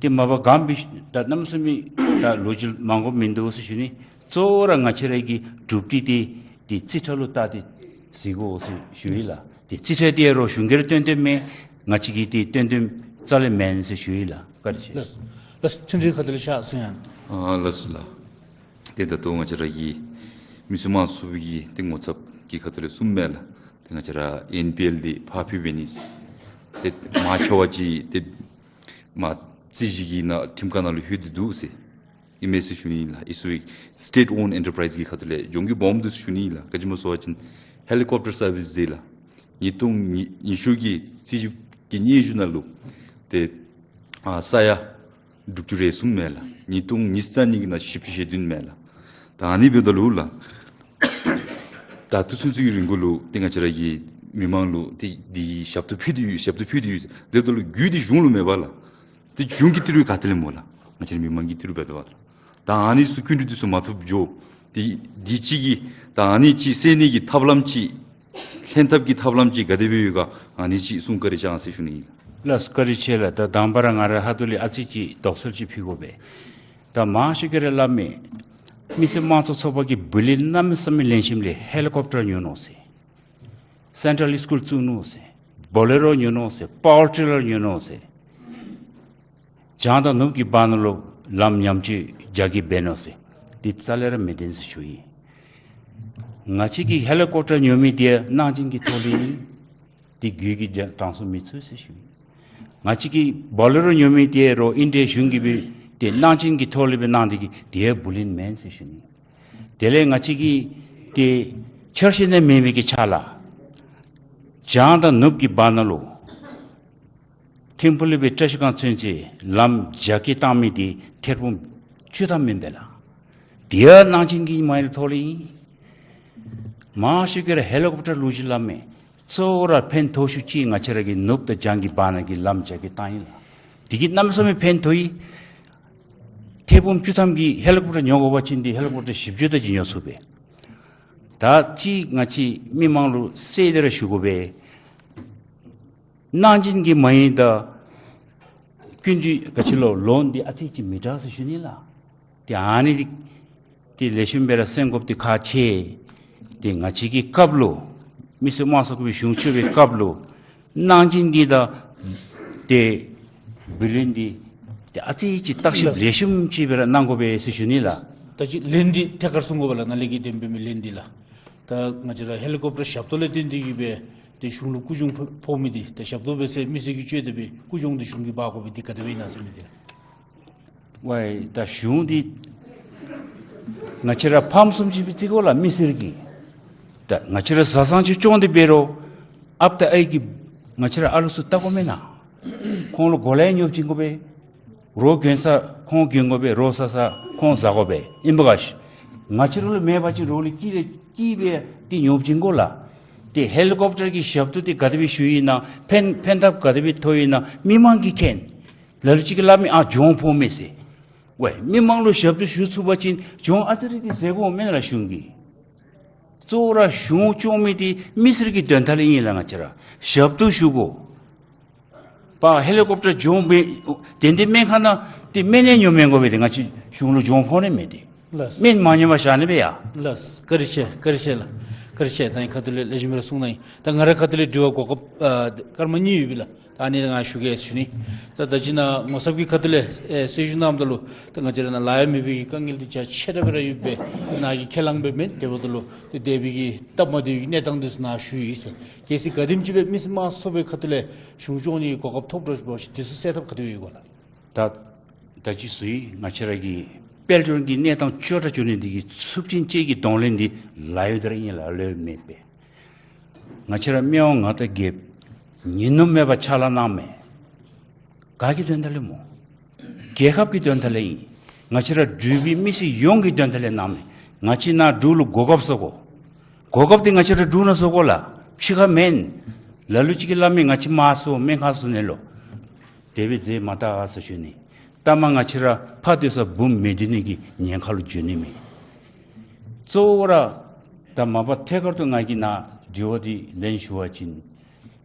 ཏེ་མ་པ་གང་འབད་ད་གནམ་མེད་ས་མེད་ད་ལོ་རྒྱུས་མང་པོ་མིན་འདུག་ཟེར་ཞུ་ནི། གཙོ་བོ་ར་ང་བཅས་ར་གི་གྲུབ་འབྲས་འདི་ཏེ་རྩིས་ཁྲ་ལུ་བལྟ་སྟེ་གཟིགས་དགོ་ཟེར་ཞུ་ཡི་ལགས། ཏེ་རྩིས་ཁྲ་འདི་ཡང་རོགས་གཞུང་གིས་ར་སྟོན་སྟོནམ་མས། ང་བཅས་ཀྱིས་ཏེ་སྟོན་སྟོནམ་རྩ་ལས་མེན་ཟེར་ཞུ་ཡི་ལགས། བཀའ་དྲིན་ཆེ། ལགས་ལགས། མཐུན་སྒྲིལ་ཁ་ཐུག་ལས་ཕྱག་སོང་ཡང་། ཨ་ལགས་སོ་ལགས། ཏེ་ད་ལྟོ་ང་བཅས་ར་གི་མི་སེར་དམངས་གཙོ་གི་ཏེ་ངོ་ཚབ་ཀྱི་ཁ་ཐུག་ལས་གསུངམ་མས་ལགས། ཏེ་ང་བཅས་ར་ཨེན་པི་ཨེལ་འདི་ཕར་འཕུལ་འབད་ནི་ཟེར་ཏེ་མང་ཆེ་བ་ཅིག་ཏེ་མར་རྩིས་ཞིབ་ཀྱི་ནང་ཁྲིམས་ཁང་ནང་ལུ་ལྷོད་དེ་འདུག་ཟེར་ཨིན་མས་ཟེར་ཞུ་ནི་ལགས། ཨི་ཟུ་སི་ཊེཊ་ཨོན་ཌི་ཨེན་ཊར་པ་རའིཛ་ཀྱི་ཁ་ཐུག་ལས་གྱོང་གུད་སྦོམ་འདུག་ཟེར་ཞུ་ནི་ལགས། ག་ཅི་སྨོ་ཟེར་བ་ཅིན་ ཧེ་ལི་ཀོབ་ཊར་སར་བིསི་འདི་ལགས་ཉིས་སྟོང་ཉི་ཉི་ཤུ་གི་རྩིས་ཞིབ་ཀྱི་སྙན་ཞུ་ནང་ལུ་ཏེ་ཨ་ས་ཡ་དྲུག་ཅུ་རེ་གསུམ་མས་ལགས། ཉིས་སྟོང་ཉི་ཤུ་རྩ་གཉིས་ཀྱི་ནང་བཞི་བཅུ་ཞེ་བདུན་མས་ལགས། ད་ཨ་ནི་འབདཝ་ད་ལུ་ལགས། ད་ལྟོ་ཚུན་ཚོད་ཀྱི་རིང་ལུ་ཏེ་ང་བཅས་ར་གི་མི་མང་ལུ་ཏེ་འདི་ཞབས་ཏོག་ཕུལ་ཏེ་ཡོད། ཞབས་ཏོག་ཕུལ་ཏེ་ཡོད། དེ་འབདཝ་ད་ལུ་རྒུད་འདི་གཞུང་ལུ་མེད་པས་ལགས། ཏེ་གཞུང་གི་ཏི་རུ་ག་ཏེ་ལས་སྨོ་ལགས། ང་བཅས་ར་མི་མང་གི་ཏི་རུ་འབདཝ་ད་ལགས། ད་ཨ་ནི་ཚུ་སྐྱིན་འགྲུལ་འདི་ཚུ་མ་ཐོབ་འགྱོ། ཏེ་འདི་ཅིག་གི་ད་ཨ་ནི་ཅིག་སེལ་ནི་གི་ཐབས་ལམ་ཅིག་ལྷན་ཐབས་ཀྱི་ཐབས་ལམ་ཅིག་ག་དེ་སྦེ་ཡོད་ག་ཨ་ནི་ཅིག་གསུང་བཀའ་དྲིན་ཆེ་ཟེར་ཞུ་ནི་ཨིན། ལགས་བཀའ་དྲིན་ཆེ་ལགས། ད་དང་པ་ར་ང་ར་ཧ་ཏུ་ལས་ཨ་ཙི་ཅིག་དོགས་སེལ་ཅིག་ཕུལ་དགོ་པས། ད་མང་ཤོས་ཀྱིས་ར་སླབ་མས། མི་སེར་དམངས་གཙོ་ཚོགས་པ་གིས་བུ་ལོན་གནམ་མེད་ས་མེད་ལེན་ཞིནམ་ལས་ཧེ་ལི་ཀོབ་ཊར་ཉོ་ནུག་ཟེར། སེན་ཊལ་སི་ཀུལ་བཙུགས་ནུག་ཟེར། བོ་ལེ་རོ་ཉོ་ནུག་ཟེར། པ་ཝར་ཊི་ལར་ཉོ་ནུག་ཟེར། བྱང་དང་ནུབ་ཀྱི་བར་ན་ལུ་ལམ་ཉམས་བཅོས་རྒྱ་སྐྱེད་འབད་ནུག་ཟེར། འདི་རྩ་ལས་ར་མི་བདེན་ཟེར་ཞུ་ཡི། ང་བཅས་ཀྱིས་ཧེ་ལི་ཀོབ་ཊར་ཉོ་མི་འདི་གནང་སྦྱིན་གྱི་ཐོག་ལས་ཨིན། འདི་རྒུད་ཀྱི་གྲངས་སུ་མི་ཚུད་ཟེར་ཞུ་ཡི། ང་བཅས་ཀྱིས་བོ་ལེ་རོ་ཉོ་མི་འདི་རོགས་ཨིན་ཌི་ཡ་གཞུང་གིས་སྦེ་ཏེ་གནང་སྦྱིན་གྱི་ཐོག་ལས་སྦེ་གནང་སྟེ་གིས་འདི་ཡང་བུ་ལོན་མེན་ཟེར་ཞུ་ནི། དེ་ལས་ང་བཅས་ཀྱིས་ཏེ་འཆར་གཞི་ནང་མེད་མི་གི་ཆ་ལུ་བྱང་དང་ནུབ་ཀྱི་བར་ན་ལུ་ཐིམ་ཕུག་ལས་སྦེ་བཀྲ་ཤིས་སྒང་ཚུན་ཚོད་ལམ་རྒྱ་སྐྱེད་བཏང་མི་འདི་ཐེར་འབུམ་བཅུ་ཐམ་ཨིན་པས་ལགས། དེ་ཡང་གནང་སྦྱིན་གྱི་མ་ཡི་ཐོག་ལས་ཨིན། མང་ཤོས་ཀྱིས་ར་ཧེ་ལི་ཀོབ་ཊར་ལུ་ཅིག་སླབ་མས། གཙོ་བོ་ར་ཕན་ཐོགས་ཤོས་ཅིག་ང་བཅས་ར་གི་ནུབ་དང་བྱང་གི་བར་ན་གི་ལམ་རྒྱ་སྐྱེད་བཏང་ཡི་ལགས། དེ་གིས་གནམ་མེད་ས་མེད་ཕན་ཐོགས་ཡི། ཐེར་འབུམ་བཅུ་ཐམ་གྱི་ཧེ་ལི་ཀོབ་ཊར་ཉོ་དགོ་པ་ཅིན་འདི་ཧེ་ལི་ཀོབ་ཊར་བཞི་བཅུ་དེ་ཅིག་ཉོ་ཚུགས་པས། ད་ཅི་ང་བཅས་མི་མང་ལུ་གསལ་ཏེ་ར་ཞུ་དགོ་པས། གནང་སྦྱིན་གྱི་མ་ཡི་དང་སྐྱིན་འགྲུལ་ག་ཅི་ལོ་ལོན་འདི་ཨ་ཙི་ཅིག་མི་འདྲ་ཟེར་ཞུ་ནི་ལགས། ཏེ་ཨ་ནི་འདི་ཏེ་ལེགས་ཤོམ་སྦེ་ར་གསན་དགོཔ་འདི་ཁག་ཆེ། ཏེ་ང་བཅས་ཀྱི་སྐབས་ལུ་མི་སེར་དམངས་གཙོ་གི་གཞུང་བཅུ་པའི་སྐབས་ལུ་གནང་སྦྱིན་གྱི་དང་ཏེ་བུ་ལོན་འདི་ཏེ་ཨ་ཙི་ཅིག་བརྟག་ཞིབ་ལེགས་ཤོམ་ཅིག་སྦེ་ར་གནང་དགོ་པས་ཟེར་ཞུ་ནི་ལགས། ད་ཅི་ལན་འདི་ཐད་ཀར་གསུང་དགོ་པས་ལགས། ནཱ་ལས་ཀྱི་དེ་སྦེ་མི་ལན་འདི་ལགས། ད་ང་བཅས་ར་ཧེ་ལི་ཀོབ་ཊར་ཞབས་ཏོག་ལས་བརྟེན་ཏེ་གིས་སྦེ་ཏེ་གཞུང་ལུ་སྐུ་གཞུང་ཕོག་མི་འདི་ཏེ་ཞབས་ཏོག་འབད་ཟེར་མི་སེར་གྱིས་སྤྱོད་དེ་སྦེ་སྐུ་གཞུང་འདི་གཞུང་གིས་འབག་དགོ་པས། འདི་ག་དེ་སྦེ་ཨིན་ན་ཟེར་མི་འདི་ལགས། ཝའི་ད་གཞུང་འདི་ང་བཅས་ར་ཕམ་བཟུམ་ཅིག་སྦེ་བརྩི་དགོ་ལགས་མི་སེར་གྱིས། ད་ང་བཅས་ར་བཟའ་ཚང་ཅིག་སྐྱོང་སྟེ་འབད་རུང་ཨཔ་དང་ཨའི་གིས་ང་བཅས་ར་ཨ་ལུ་ཚུ་བལྟ་དགོ་མེན་ན། ཁོང་ལུ་གོ་ལ་ཡང་ཉོ་བྱིན་དགོ་པས། རོགས་གྱོན་ས་ཁོང་གྱོན་དགོ་པས། རོགས་ཟ་ས་ཁོང་ཟ་དགོ་པས། ཨིན་པ་ག་ཤི། ང་བཅས་ར་ལུ་མེད་པ་ཅིན་རོགས་ལུ་བསྐྱི་སྦེ་བསྐྱི་སྦེ་ཏེ་ཉོ་བྱིན་དགོ་ལགས། ཏེ་ཧེ་ལི་ཀོབ་ཊར་གྱི་ཞབས་ཏོག་འདི་ག་དེ་སྦེ་ཞུ་ཡི་ན་ཕན་ཕན་ཐབས་ག་དེ་སྦེ་ཐོགས་ཡི་ན་མི་མང་གིས་མཁྱེན། ལ་ལུ་ཅིག་གིས་སླབ་མས། ཨ་གྱོང་ཕོག་མས་ཟེར། ཝའི་མི་མང་ལུ་ཞབས་ཏོག་ཞུ་ཚུགས་པ་ཅིན་གྱོང་ཨ་ཙི་རེ་འདི་ཟད་དགོ་མེན་ན་ལགས་གཞུང་གིས། གཙོ་བོ་ར་གཞུང་སྐྱོང་མི་འདི་མི་སེར་གྱི་དོན་དག་ལས་ཨིན་ལགས། ང་བཅས་ར་ཞབས་ཏོག་ཞུ་དགོ། པ་ཧེ་ལི་ཀོབ་ཊར་གྱོང་འབད་དེ་འདི་སྨན་ཁང་ནང་ཏེ་སྨན་ཡང་ཉོ་མི་དགོ་པས། ཏེ་ང་བཅས་གཞུང་ལུ་གྱོང་ཕོག་ནི་མས་ཏེ། ལགས། སྨན་མ་ཉོ་བར་བཞག་ནི་སྦེ་ཡ། ལགས། བཀའ་དྲིན་ཆེ། བཀའ་དྲིན་ཆེ་ལགས། བཀའ་དྲིན་ཆེ། ད་ཨིན་ཁ་ཐུག་ལས་ལེགས་ཤོམ་སྦེ་ར་གསུངས་གནང་ཡི། ད་ང་རའི་ཁ་ཐུག་ལས་དྲི་བ་གོ་སྐབས་ཨ་སྐར་མ་གཉིས་ཡོད་པས་ལགས། ད་ཨ་ནི་ང་ཞུ་གེ་ཟེར་ཞུ་ནི། ད་ད་ཅི་ནཱ་ངོ་ཚབ་ཀྱི་ཁ་ཐུག་ལས་ཨེ་གསལ་ཞུ་གནངམ་ད་ལུ་ད་ང་བཅས་ར་ནཱ་ལཱ་གཡོག་མེད་པའི་གི་དཀའ་ངལ་འདི་རྒྱ་ཆེ་དྲགས་སྦེ་ར་ཡོད་པས། ནཱ་གི་ཁས་བླངས་འབད་མི་དེ་འབདཝ་ད་ལུ་ཏེ་དེ་སྦེ་གི་སྟབས་མ་བདེ་བའི་གནས་སྟངས་འདི་ཚུ་ནཱ་ཞུ་ཡི་ཟེར། གལ་སྲིད་ག་དེམ་ཅིག་སྦེ་མི་སེར་དམངས་གཙོ་ཚོགས་པའི་ཁ་ཐུག་ལས་གཞུང་སྐྱོང་ནི་གོ་སྐབས་ཐོབ་འགྱོ་བ་ཅིན་འདི་ཚུ་སེལ་ཐབས་ག་དེ་ཡོད་ག་ལགས། ད་ད་ཅི་ཞུ་ཡི། ང་བཅས་ར་གི་དཔལ་འབྱོར་གྱི་གནས་སྟངས་སྐྱོ་དྲགས་འགྱོ་ནི་འདི་གི་ཚབས་ཆེན་ཅིག་གི་གདོང་ལེན་འདི་ལཱ་གཡོག་འདི་ར་ཨིན་ལགས། ལཱ་གཡོག་མེན་པས། ང་བཅས་ར་སྨན་ཁང་ང་དང་རྒྱལཔོ་ཉིན་ནུབ་མེད་པར་ཕྱག་ལཱ་གནང་མས། ག་གི་དོན་དག་ལས་སྨོ། རྒྱལ་ཁབ་ཀྱི་དོན་དག་ལས་ཨིན། ང་བཅས་ར་འབྲུག་པའི་མི་སེར་ཡོངས་ཀྱི་དོན་དག་ལས་གནང་མས། ང་བཅས་ནཱ་འབྲུག་ལུ་གོ་སྐབས་བཟོ་དགོ། གོ་སྐབས་འདི་ང་བཅས་ར་འབྲུག་ནང་བཟོ་དགོ་ལགས། ཕྱི་ཁར་མེན། ལ་ལུ་ཅིག་གིས་སླབ་མས། ང་བཅས་མ་བཟོ། སྨན་ཁང་བཟོ་ནི་ལོ། དེ་སྦེ་མཛད་མ་ད་ཟེར་ཞུ་ནི། ལྟ་མ་ང་བཅས་ར་ཕར་སྡོད་ས་འབུམ་མི་སྡོད་ནི་གི་ཉེན་ཁ་ལུ་འགྱོ་ནི་མས། གཙོ་བོ་ར་ད་མ་པ་ཐད་ཀར་དུ་ང་གིས་ནཱ་དྲི་བ་འདི་ལན་ཞུ་བ་ཅིན་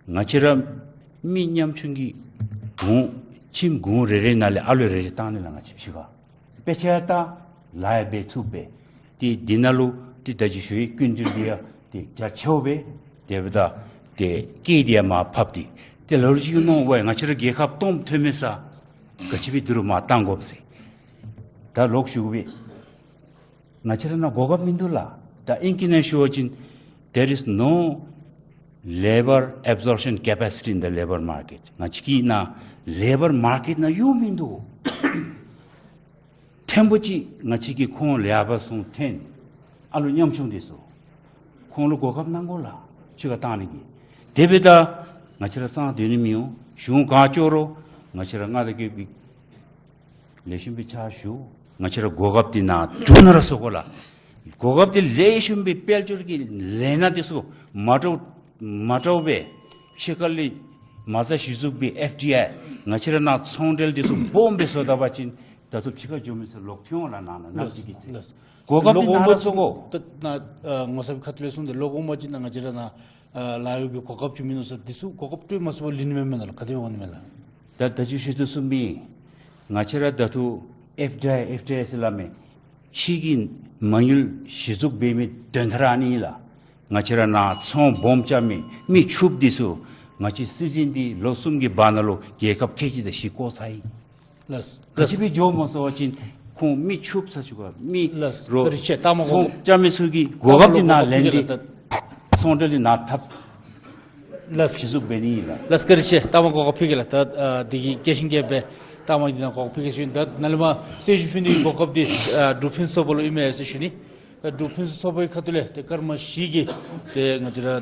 ང་བཅས་ར་མི་ཉམ་ཆུང་གི་གུང་ཁྱིམ་གུང་རེ་རེ་ནང་ལས་ཨ་ལོ་རེ་རེ་བཏང་ནི་ལགས། ང་བཅས་ཕྱི་ཁར་དཔེ་ཆ་ཡང་ལྟ་ལཱ་ཡང་འབད་ཚུགས་པས། ཏེ་འདི་ནང་ལུ་ཏེ་ད་ཅི་ཞུ་ཡི་སྐྱིན་འགྲུལ་འདི་ཡང་ཏེ་རྒྱ་ཆེཝ་སྦེ་དེ་འབདཝ་ད་ཏེ་སྐྱེད་འདི་ཡང་མར་ཕབ་སྟེ་ཏེ་ལ་ལུ་ཅིག་གིས་མནོ་བས་ང་བཅས་ར་རྒྱལ་ཁབ་སྟོངམ་ཐོན་མས་ས། ག་ཅི་སྦེ་འདི་རུ་མར་བཏང་དགོཔ་ཟེར། ད་ལོག་ཞུ་དགོ་པས། ང་བཅས་ར་ནཱ་གོ་སྐབས་མིན་འདུག་ལགས། ད་ཨིང་སྐད་ནང་ཞུ་བ་ཅིན་there is no labour absorption capacity in the labour market. ང་བཅས་ཀྱི་ནཱ་ལེ་བར་མར་ཀེཊ་ནང་ཡོད་མིན་འདུག། ཐེངས་པོ་ཅིག་ང་བཅས་ཀྱིས་ཁོང་ལེ་བར་ཚུ་འཐོན། ཨ་ལོ་ཉམ་ཆུང་འདི་ཚུ་ ཁོང་ལུ་གོ་སྐབས་གནང་དགོ་ལགས། ཕྱི་ཁར་བཏང་ནི་གི། དེ་འབདཝ་ད་ང་བཅས་ར་གཙང་སྡོད་ནི་མི་འོང་། གཞུང་ག་ཅོག་རུང་ང་བཅས་ར་མངའ་བདག་གི་ལེགས་ཤོམ་སྦེ་ཕྱག་ཞུ། ང་བཅས་ར་གོ་སྐབས་འདི་ནང་འགྱོ་ནི་ར་བཟོ་དགོ་ལགས། གོ་སྐབས་འདི་ལེགས་ཤོམ་སྦེ་དཔལ་འབྱོར་གྱི་ལས་སྣ་འདི་ཚུ་མ་འདྲཝ་མ་འདྲཝ་སྦེ་ཕྱི་ཁ་ལས་མ་རྩ་གཞི་བཙུགས་སྦེ་ཨེཕ་ཌི་ཨའི་ང་བཅས་ར་ནང་ཚོང་འབྲེལ་འདི་ཚུ་སྦོམ་སྦེ་བཟོ་ད་པ་ཅིན་ད་ལྟོ་ཕྱི་ཁར་འགྱོ་མི་ཚུ་ལོག་ཐོན་འོང་ལགས། ནང་ན་ནམ་ཅིག་གི་ཚེ་ལགས། གོ་སྐབས་འདི་ནཱ་ར་བཟོ་དགོ། ད་ནཱ་ཨ་ངོ་ཚབ་ཁ་ཐུག་ལས་གསུངས་ཏེ་ལོག་འོང་པ་ཅིན་ད་ང་བཅས་ར་ནཱ་ཨ་ལཱ་གཡོག་གི་གོ་སྐབས་ཅིག་མིན་ནུག་ཟེར། འདི་ཚུ་གོ་སྐབས་སྤྲོད་མ་ཚུགས་པར་ལུས་ནི་མེན་མེན་ན་ལགས། ག་དེ་འོང་ནི་མེན་ལགས། ད་ད་ཅི་ཞུ་དོ་བཟུམ་སྦེ་ང་བཅས་ར་ད་ལྟོ་ཨེཕ་ཌི་ཨའི་ཨེཕ་ཌི་ཨའི་ཟེར་སླབ་མི་ཕྱི་གི་མ་དངུལ་གཞི་བཙུགས་འབད་མི་དོན་དག་ར་ཨ་ནི་ཨིན་ལགས། ང་བཅས་ར་ནཱ་ཚོང་སྦོམ་རྐྱབ་མི་མི་ཕྱུགཔོ་འདི་ཚུ་ང་བཅས་སྲིད་འཛིན་འདི་ལོ་གསུམ་གྱི་བར་ན་ལུ་རྒྱལ་ཁབ་ཁལ་གཅིག་དང་བཞི་བསྐོ་ཚར་ཡི། ལགས། ག་ཅི་སྦེ་འགྱོ་མ་ཚུགས་པ་ཅིན་ཁོང་མི་ཕྱུགཔོ་ཚར་ཚུགས་ག་མི་ལགས། རོགས་བཀའ་དྲིན་ཆེ། ལྟ་མ་གོ་ཚོང་རྐྱབ་མི་ཚུ་གིས་གོ་སྐབས་འདི་ནཱ་ལེན་ཏེ་ཚོང་འབྲེལ་འདི་ནཱ་འཐབ། ལགས། གཞི་བཙུགས་འབད་ནི་ཨིན་ལགས། ལགས། བཀའ་དྲིན་ཆེ། ལྟ་མ་གོ་སྐབས་ཕུལ་གེ་ལགས། ད་ཨ་འདི་གི་རྒྱས་ཤིང་རྒྱས་པའི་ལྟ་མ་འདི་ནཱ་གོ་སྐབས་ཕུལ་གེ་ཟེར་ཞུ་ནི། ད་ནཱ་ལས་མར་གསལ་ཞུ་ཕུལ་ནི་གི་གོ་སྐབས་འདི་ཨ་འབྲུག་ཕུན་སུམ་ཚོགས་པ་ལུ་ཨིན་མས་ཟེར་ཞུ་ནི། ད་འབྲུག་ཕུན་སུམ་ཚོགས་པའི་ཁ་ཐུག་ལས་ཏེ་སྐར་མ་བཞི་གི་ཏེ་ང་བཅས་ར་ཨ་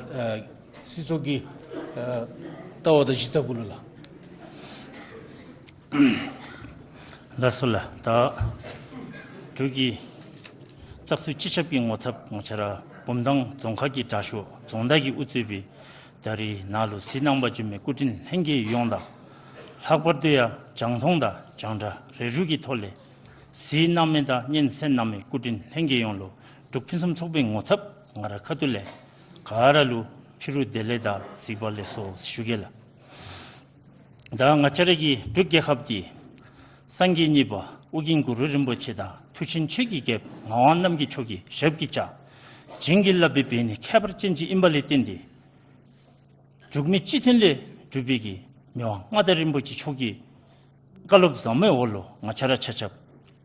སྲིད་ཚོགས་ཀྱི་ཨ་ལྟ་བ་དང་གཞི་རྩ་གུ་ལུ་ལགས། ལགས་སོ་ལགས། ད་འབྲུག་གི་བཙག་འཐུ་སྤྱི་ཁྱབ་ཀྱི་ངོ་ཚབ་ང་བཅས་ར་བུམ་ཐང་རྫོང་ཁག་གི་དྲག་ཤོས་རྫོང་བདག་གིས་དབུ་གཙོས་པའི་ད་རེས་ནཱ་ལུ་གཟིགས་གནང་པར་འབྱོན་མི་སྐུ་མགྲོན་ལྷན་རྒྱས་ཡོངས་དང་། ལྷག་པར་དུ་ཡང་རྒྱང་མཐོང་དང་རྒྱང་བསྒྲགས་རིགས་རུས་ཀྱི་ཐོག་ལས་གཟིགས་གནང་མི་དང་སྙན་གསན་གནང་མི་སྐུ་མགྲོན་ལྷན་རྒྱས་ཡོངས་ལུ་འབྲུག་ཕུན་སུམ་ཚོགས་པའི་ངོ་ཚབ་ང་ར་ཁ་ཐུག་ལས་ག་ར་ལུ་ཕྱི་རུ་བདེ་ལེགས་དང་གཟིགས་པ་ལེགས་སོ་ཞུ་གེ་ལགས། ད་ང་བཅས་ར་གི་འབྲུག་རྒྱལ་ཁབ་འདི་སངས་རྒྱས་གཉིས་པ་ཨོ་རྒྱན་གུ་རུ་རིན་པོ་ཆེ་དང་མཐུ་ཆེན་ཆོས་ཀྱི་རྒྱལཔོ་ངག་དབང་རྣམ་རྒྱལ་མཆོག་གི་ཞབས་ཀྱིས་བཅགས། བྱིན་གྱིས་བརླབས་པའི་བོད་ནི་ཁྱད་པར་ཅན་ཅིག་ཨིན་པ་ལས་བརྟེན་ཏེ་འབྲུག་མི་སྤྱི་མཐུན་ལས་གྲུབ་པའི་གི་མི་དབང་མངའ་བདག་རིན་པོ་ཆེ་མཆོག་གི་བཀའ་སློབ་ཟབ་མོའི་འོག་ལུ་ང་བཅས་ར་ཆ་ཁྱབ་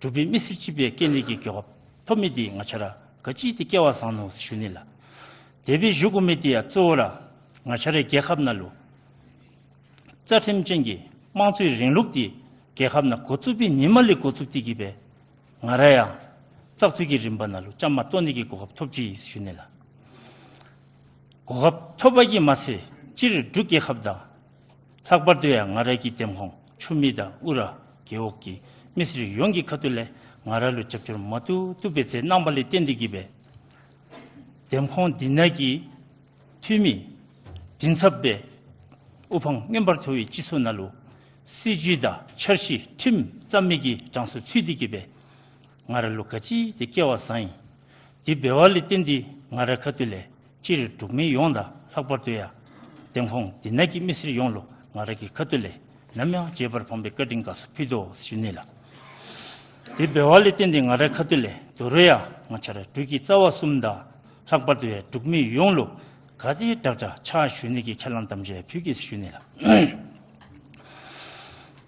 འབྲུག་པའི་མི་སེར་ཅིག་སྦེ་སྐྱེ་ནི་གི་གོ་སྐབས་ཐོབ་མི་འདི་ང་བཅས་ར་ག་ཅི་སྟེ་སྐལ་བ་བཟང་ནུག་ཞུ་ནི་ལགས། དེ་སྦེ་ཞུ་དགོ་མི་འདི་ཡང་གཙོ་བོ་ར་ང་བཅས་རའི་རྒྱལ་ཁབ་ནང་ལུ་རྩ་ཁྲིམས་ཅན་གྱི་དམངས་གཙོའི་རིང་ལུགས་འདི་རྒྱལ་ཁབ་ནང་འགོ་བཙུགས་པའི་ཉིནམ་ལས་འགོ་བཙུགས་ཏེ་གིས་སྦེ་ང་ར་ཡང་བཙག་འཐུའི་རིམ་པ་ནང་ལུ་བཅའ་མར་གཏོགས་ནི་གི་གོ་སྐབས་ཐོབ་ཅི་ཞུ་ནི་ལགས། གོ་སྐབས་ཐོབ་པ་གིས་མ་ཚད་སྤྱིར་འབྲུག་རྒྱལ་ཁབ་དང་ལྷག་པར་དུ་ཡང་ང་ར་གི་འདེམས་ཁོངས་ཆུ་སྨད་དང་ཨུ་ར་རྒེད་འོག་གི་མི་སེར་ཡོངས་ཀྱི་ཁ་ཐུག་ལས་ང་ར་ལུ་རྒྱབ་སྐྱོར་མ་བཏུབ་བཏུབ་སྦེ་མཛད་གནང་བ་ལས་བརྟེན་ཏེ་གིས་སྦེ་འདེམས་ཁོངས་འདི་ནང་གི་འཐུས་མི་མགྲིན་ཚབ་སྦེ་དབུ་འཕང་མངོན་པར་མཐོ་བའི་སྤྱི་ཚོགས་ནང་ལུ་སྲིད་བྱུས་དང་འཆར་གཞི་ཁྲིམས་བརྩམ་མི་གི་གྲངས་སུ་ཚུད་དེ་གིས་སྦེ་ང་ར་ལུ་ག་ཅི་སྟེ་སྐལ་བ་བཟང་ཡི། དེ་འབད་བ་ལས་བརྟེན་ཏེ་ང་ར་ཁ་ཐུག་ལས་སྤྱིར་འབྲུག་མི་ཡོངས་དང་ལྷག་པར་དུ་ཡང་འདེམས་ཁོངས་འདི་ནང་གི་མི་སེར་ཡོངས་ལུ་ང་ར་གི་ཁ་ཐུག་ལས་ནམ་ཡང་རྗེད་པར་ཕངས་པའི་བཀའ་དྲིན་དགའ་ཚོར་ཕུལ་དོ་ཞུ་ནི་ལགས། དེ་འབད་བ་ལས་བརྟེན་ཏེ་ང་ར་ཁ་ཐུག་ལས་དོ་རུང་ཡང་ང་བཅས་ར་འབྲུག་གི་རྩ་བ་གསུམ་དང་ལྷག་པར་དུ་ཡང་འབྲུག་མི་ཡོངས་ལུ་ག་དེ་དྲག་དྲག་ཕྱག་ཞུ་ནི་གི་ཁས་བླངས་དམ་བཅའ་ཕུལ་གེ་ཞུ་ནི་ལགས།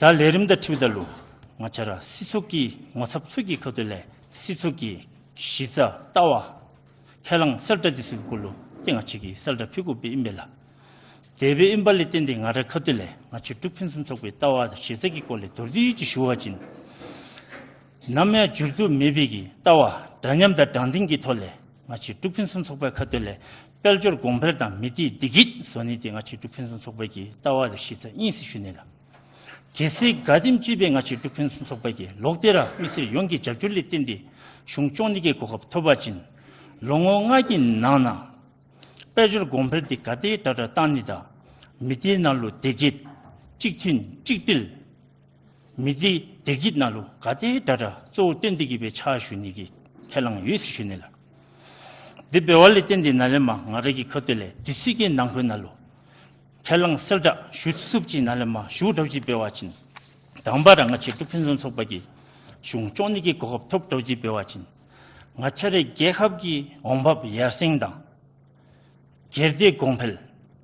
ད་ལས་རིམ་དང་འཁྲིལཝ་ད་ལུ་ང་བཅས་ར་སྲིད་ཚོགས་ཀྱི་ངོ་ཚབ་ཚུ་གི་ཁ་ཐུག་ལས་སྲིད་ཚོགས་ཀྱི་གཞི་རྩ་ལྟ་བ་ཁས་བླངས་གསལ་བསྒྲགས་འདི་ཚུ་གི་སྐོར་ལུ་ཏེ་ང་བཅས་ཀྱིས་གསལ་བསྒྲགས་ཕུལ་དགོཔ་སྦེ་ཨིན་པས་ལགས། དེ་སྦེ་ཨིན་པ་ལས་བརྟེན་ཏེ་ང་རའི་ཁ་ཐུག་ལས་ང་བཅས་འབྲུག་ཕུན་སུམ་ཚོགས་པའི་ལྟ་བ་དང་གཞི་རྩ་གི་སྐོར་ལས་མདོར་བསྡུས་ཅིག་ཞུ་བ་ཅིན། ནམ་ཡང་འགྱུར་དུ་མེད་པའི་གི་ལྟ་བ་འདྲ་མཉམ་དང་དྲང་བདེན་གྱི་ཐོག་ལས་ང་བཅས་འབྲུག་ཕུན་སུམ་ཚོགས་པའི་ཁ་ཐུག་ལས་དཔལ་འབྱོར་གོང་འཕེལ་དང་མི་སྡེ་བདེ་སྐྱིད་བཟོ་ནི་འདི་ང་བཅས་འབྲུག་ཕུན་སུམ་ཚོགས་པའི་གི་ལྟ་བ་དང་གཞི་རྩ་ཨིན་ཟེར་ཞུ་ནི་ལགས། གལ་སྲིད་ག་དེམ་ཅིག་སྦེ་ང་བཅས་འབྲུག་ཕུན་སུམ་ཚོགས་པའི་གི་ལོག་སྟེ་ར་མི་སེར་ཡོངས་ཀྱི་རྒྱབ་སྐྱོར་ལས་བརྟེན་ཏེ་གཞུང་སྐྱོང་ནི་གི་གོ་སྐབས་ཐོབ་པ་ཅིན་ལོ་ངོ་ལྔ་གི་ནང་ན་དཔལ་འབྱོར་གོང་འཕེལ་འདི་ག་དེ་དྲག་དྲག་བཏང་ནི་དང་མི་སྡེ་ནང་ལུ་བདེ་སྐྱིད་གཅིག་མཐུན་གཅིག་སྒྲིལ་མི་སྡེ་བདེ་སྐྱིད་ནང་ལུ་ག་དེ་དྲག་དྲག་གཙོ་བོ་བཏོན་ཏེ་གིས་སྦེ་ཕྱག་ཞུ་ནི་གི་ཁས་བླངས་ཡོད་ཟེར་ཞུ་ནི་ལགས། དེ་འབད་བ་ལས་བརྟེན་ཏེ་ནཱ་ལས་མར་ང་རའི་གི་ཁ་ཐུག་ལས་དུས་ཚོད་ཀྱི་ནང་འཁོད་ནང་ལུ་ཁས་བླངས་གསལ་བསྒྲགས་ཞུ་ཚུགསཔ་ཅིག་ནཱ་ལས་མར་ཞུ་དྲགས་ཅིག་འབད་བ་ཅིན། དང་པ་ར་ང་བཅས་འབྲུག་ཕུན་སུམ་ཚོགས་པ་གིས་གཞུང་སྐྱོང་ནི་གི་གོ་སྐབས་ཐོབ་དྲགས་ཅིག་འབད་བ་ཅིན། ང་བཅས་རའི་རྒྱལ་ཁབ་ཀྱི་འོང་འབབ་ཡར་སེང་དང་སྒེར་སྡེ་གོང་འཕེལ་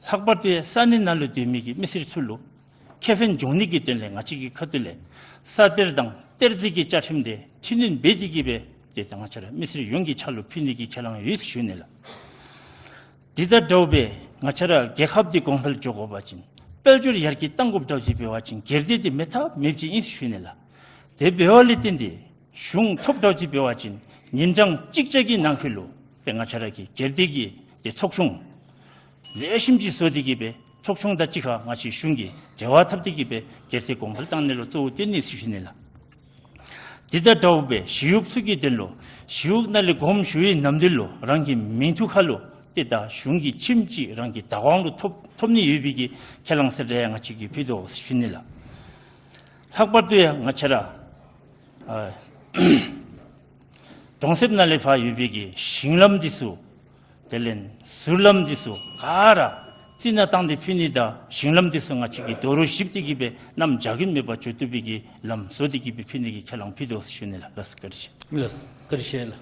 ལྷག་པར་དུ་ས་གནས་ནང་ལུ་སྡོད་མི་གི་མི་སེར་ཚུ་ལུ་ཁེ་ཕན་འབྱུང་ནི་གི་དོན་ལས་ང་བཅས་ཀྱི་ཁ་ཐུག་ལས་ས་གཏེར་དང་གཏེར་རྫས་ཀྱི་བཅའ་ཁྲིམས་དེ་འཕྲི་སྣོན་འབད་དེ་གིས་སྦེ་ཏེ་ད་ང་བཅས་ར་མི་སེར་ཡོངས་ཀྱི་ཕྱག་ལུ་ཕུལ་ནི་གི་ཁས་བླངས་ཡོད་ཟེར་ཞུ་ནི་ལགས། དེ་དང་འདྲཝ་སྦེ་ང་བཅས་ར་རྒྱལ་ཁབ་འདི་གོང་འཕེལ་འགྱོ་དགོ་པ་ཅིན་དཔལ་འབྱོར་ཡར་རྒྱས་གཏང་དགོཔ་འདྲཝ་ཅིག་འབད་བ་ཅིན་སྒེར་སྡེ་འདི་མེད་ཐབས་མེདཔ་ཅིག་ཨིན་ཟེར་ཞུ་ནི་ལགས། དེ་འབད་བ་ལས་བརྟེན་ཏེ་གཞུང་ཐོབ་དྲགས་ཅིག་འབད་བ་ཅིན་ཉིན་གྲངས་གཅིག་བརྒྱ་གི་ནང་འཁོད་ལུ་ཏེ་ང་བཅས་ར་གི་སྒེར་སྡེ་གི་ ཏེ་ཚོགས་ཆུང་ལེགས་ཤོམ་ཅིག་བཟོ་སྟེ་གི་སྦེ་ཚོགས་ཆུང་དང་གཅིག་ཁར་ང་བཅས་གཞུང་གིས་འབྲེལ་བ་འཐབ་སྟེ་གི་སྦེ་སྒེར་སྡེ་གོང་འཕེལ་བཏང་ནི་ལུ་གཙོ་བོ་བཏོན་ནི་ཟེར་ཞུ་ནི་ལགས། དེ་དང་འདྲཝ་སྦེ་ཞི་གཡོགཔ་ཚུ་གི་དོན་ལུ་ཞི་གཡོག་ནང་ལས་དགོངསམ་ཞུ་བའི་ནམ་དུས་ལུ་རང་གི་མིང་ཐོ་ཁར་ལུ་ཏེ་ད་གཞུང་གི་ཁྱིམ་ཅིག་རང་གི་བདག་དབང་ལུ་ཐོབ་ཐོབ་ནི་ཡོད་པའི་གི་ཁས་བླངས་གསལ་བསྒྲགས་ཡང་ང་བཅས་ཀྱིས་ཕུལ་དོ་ཟེར་ཞུ་ནི་ལགས། ལྷག་པར་དུ་ཡང་ང་བཅས་ར་ཨ་གྲོང་གསེབ་ནང་ལས་ཕར་ཡོད་པའི་གི་ཞིང་ལམ་འདི་ཚུ་དེ་ལས་ཟུར་ལམ་འདི་ཚུ་ག་ར་རྩི་ནག་བཏང་སྟེ་ཕུལ་ནི་དང་ཞིང་ལམ་འདི་ཚུ་ང་བཅས་ཀྱིས་རྡོ་རུག་བཤིག་སྟེ་གི་སྦེ་གནམ་བྱཱར་གྱི་མེད་པར་འགྱོ་བཏུབ་པའི་གི་ལམ་བཟོ་སྟེ་གི་སྦེ་ཕུལ་ནི་གི་ཁས་བླངས་ཕུལ་དོ་ཟེར་ཞུ་ནི་ལགས། ལགས་སོ། བཀའ་དྲིན་ཆེ། ལགས་སོ། བཀའ་དྲིན་ཆེ་ལགས།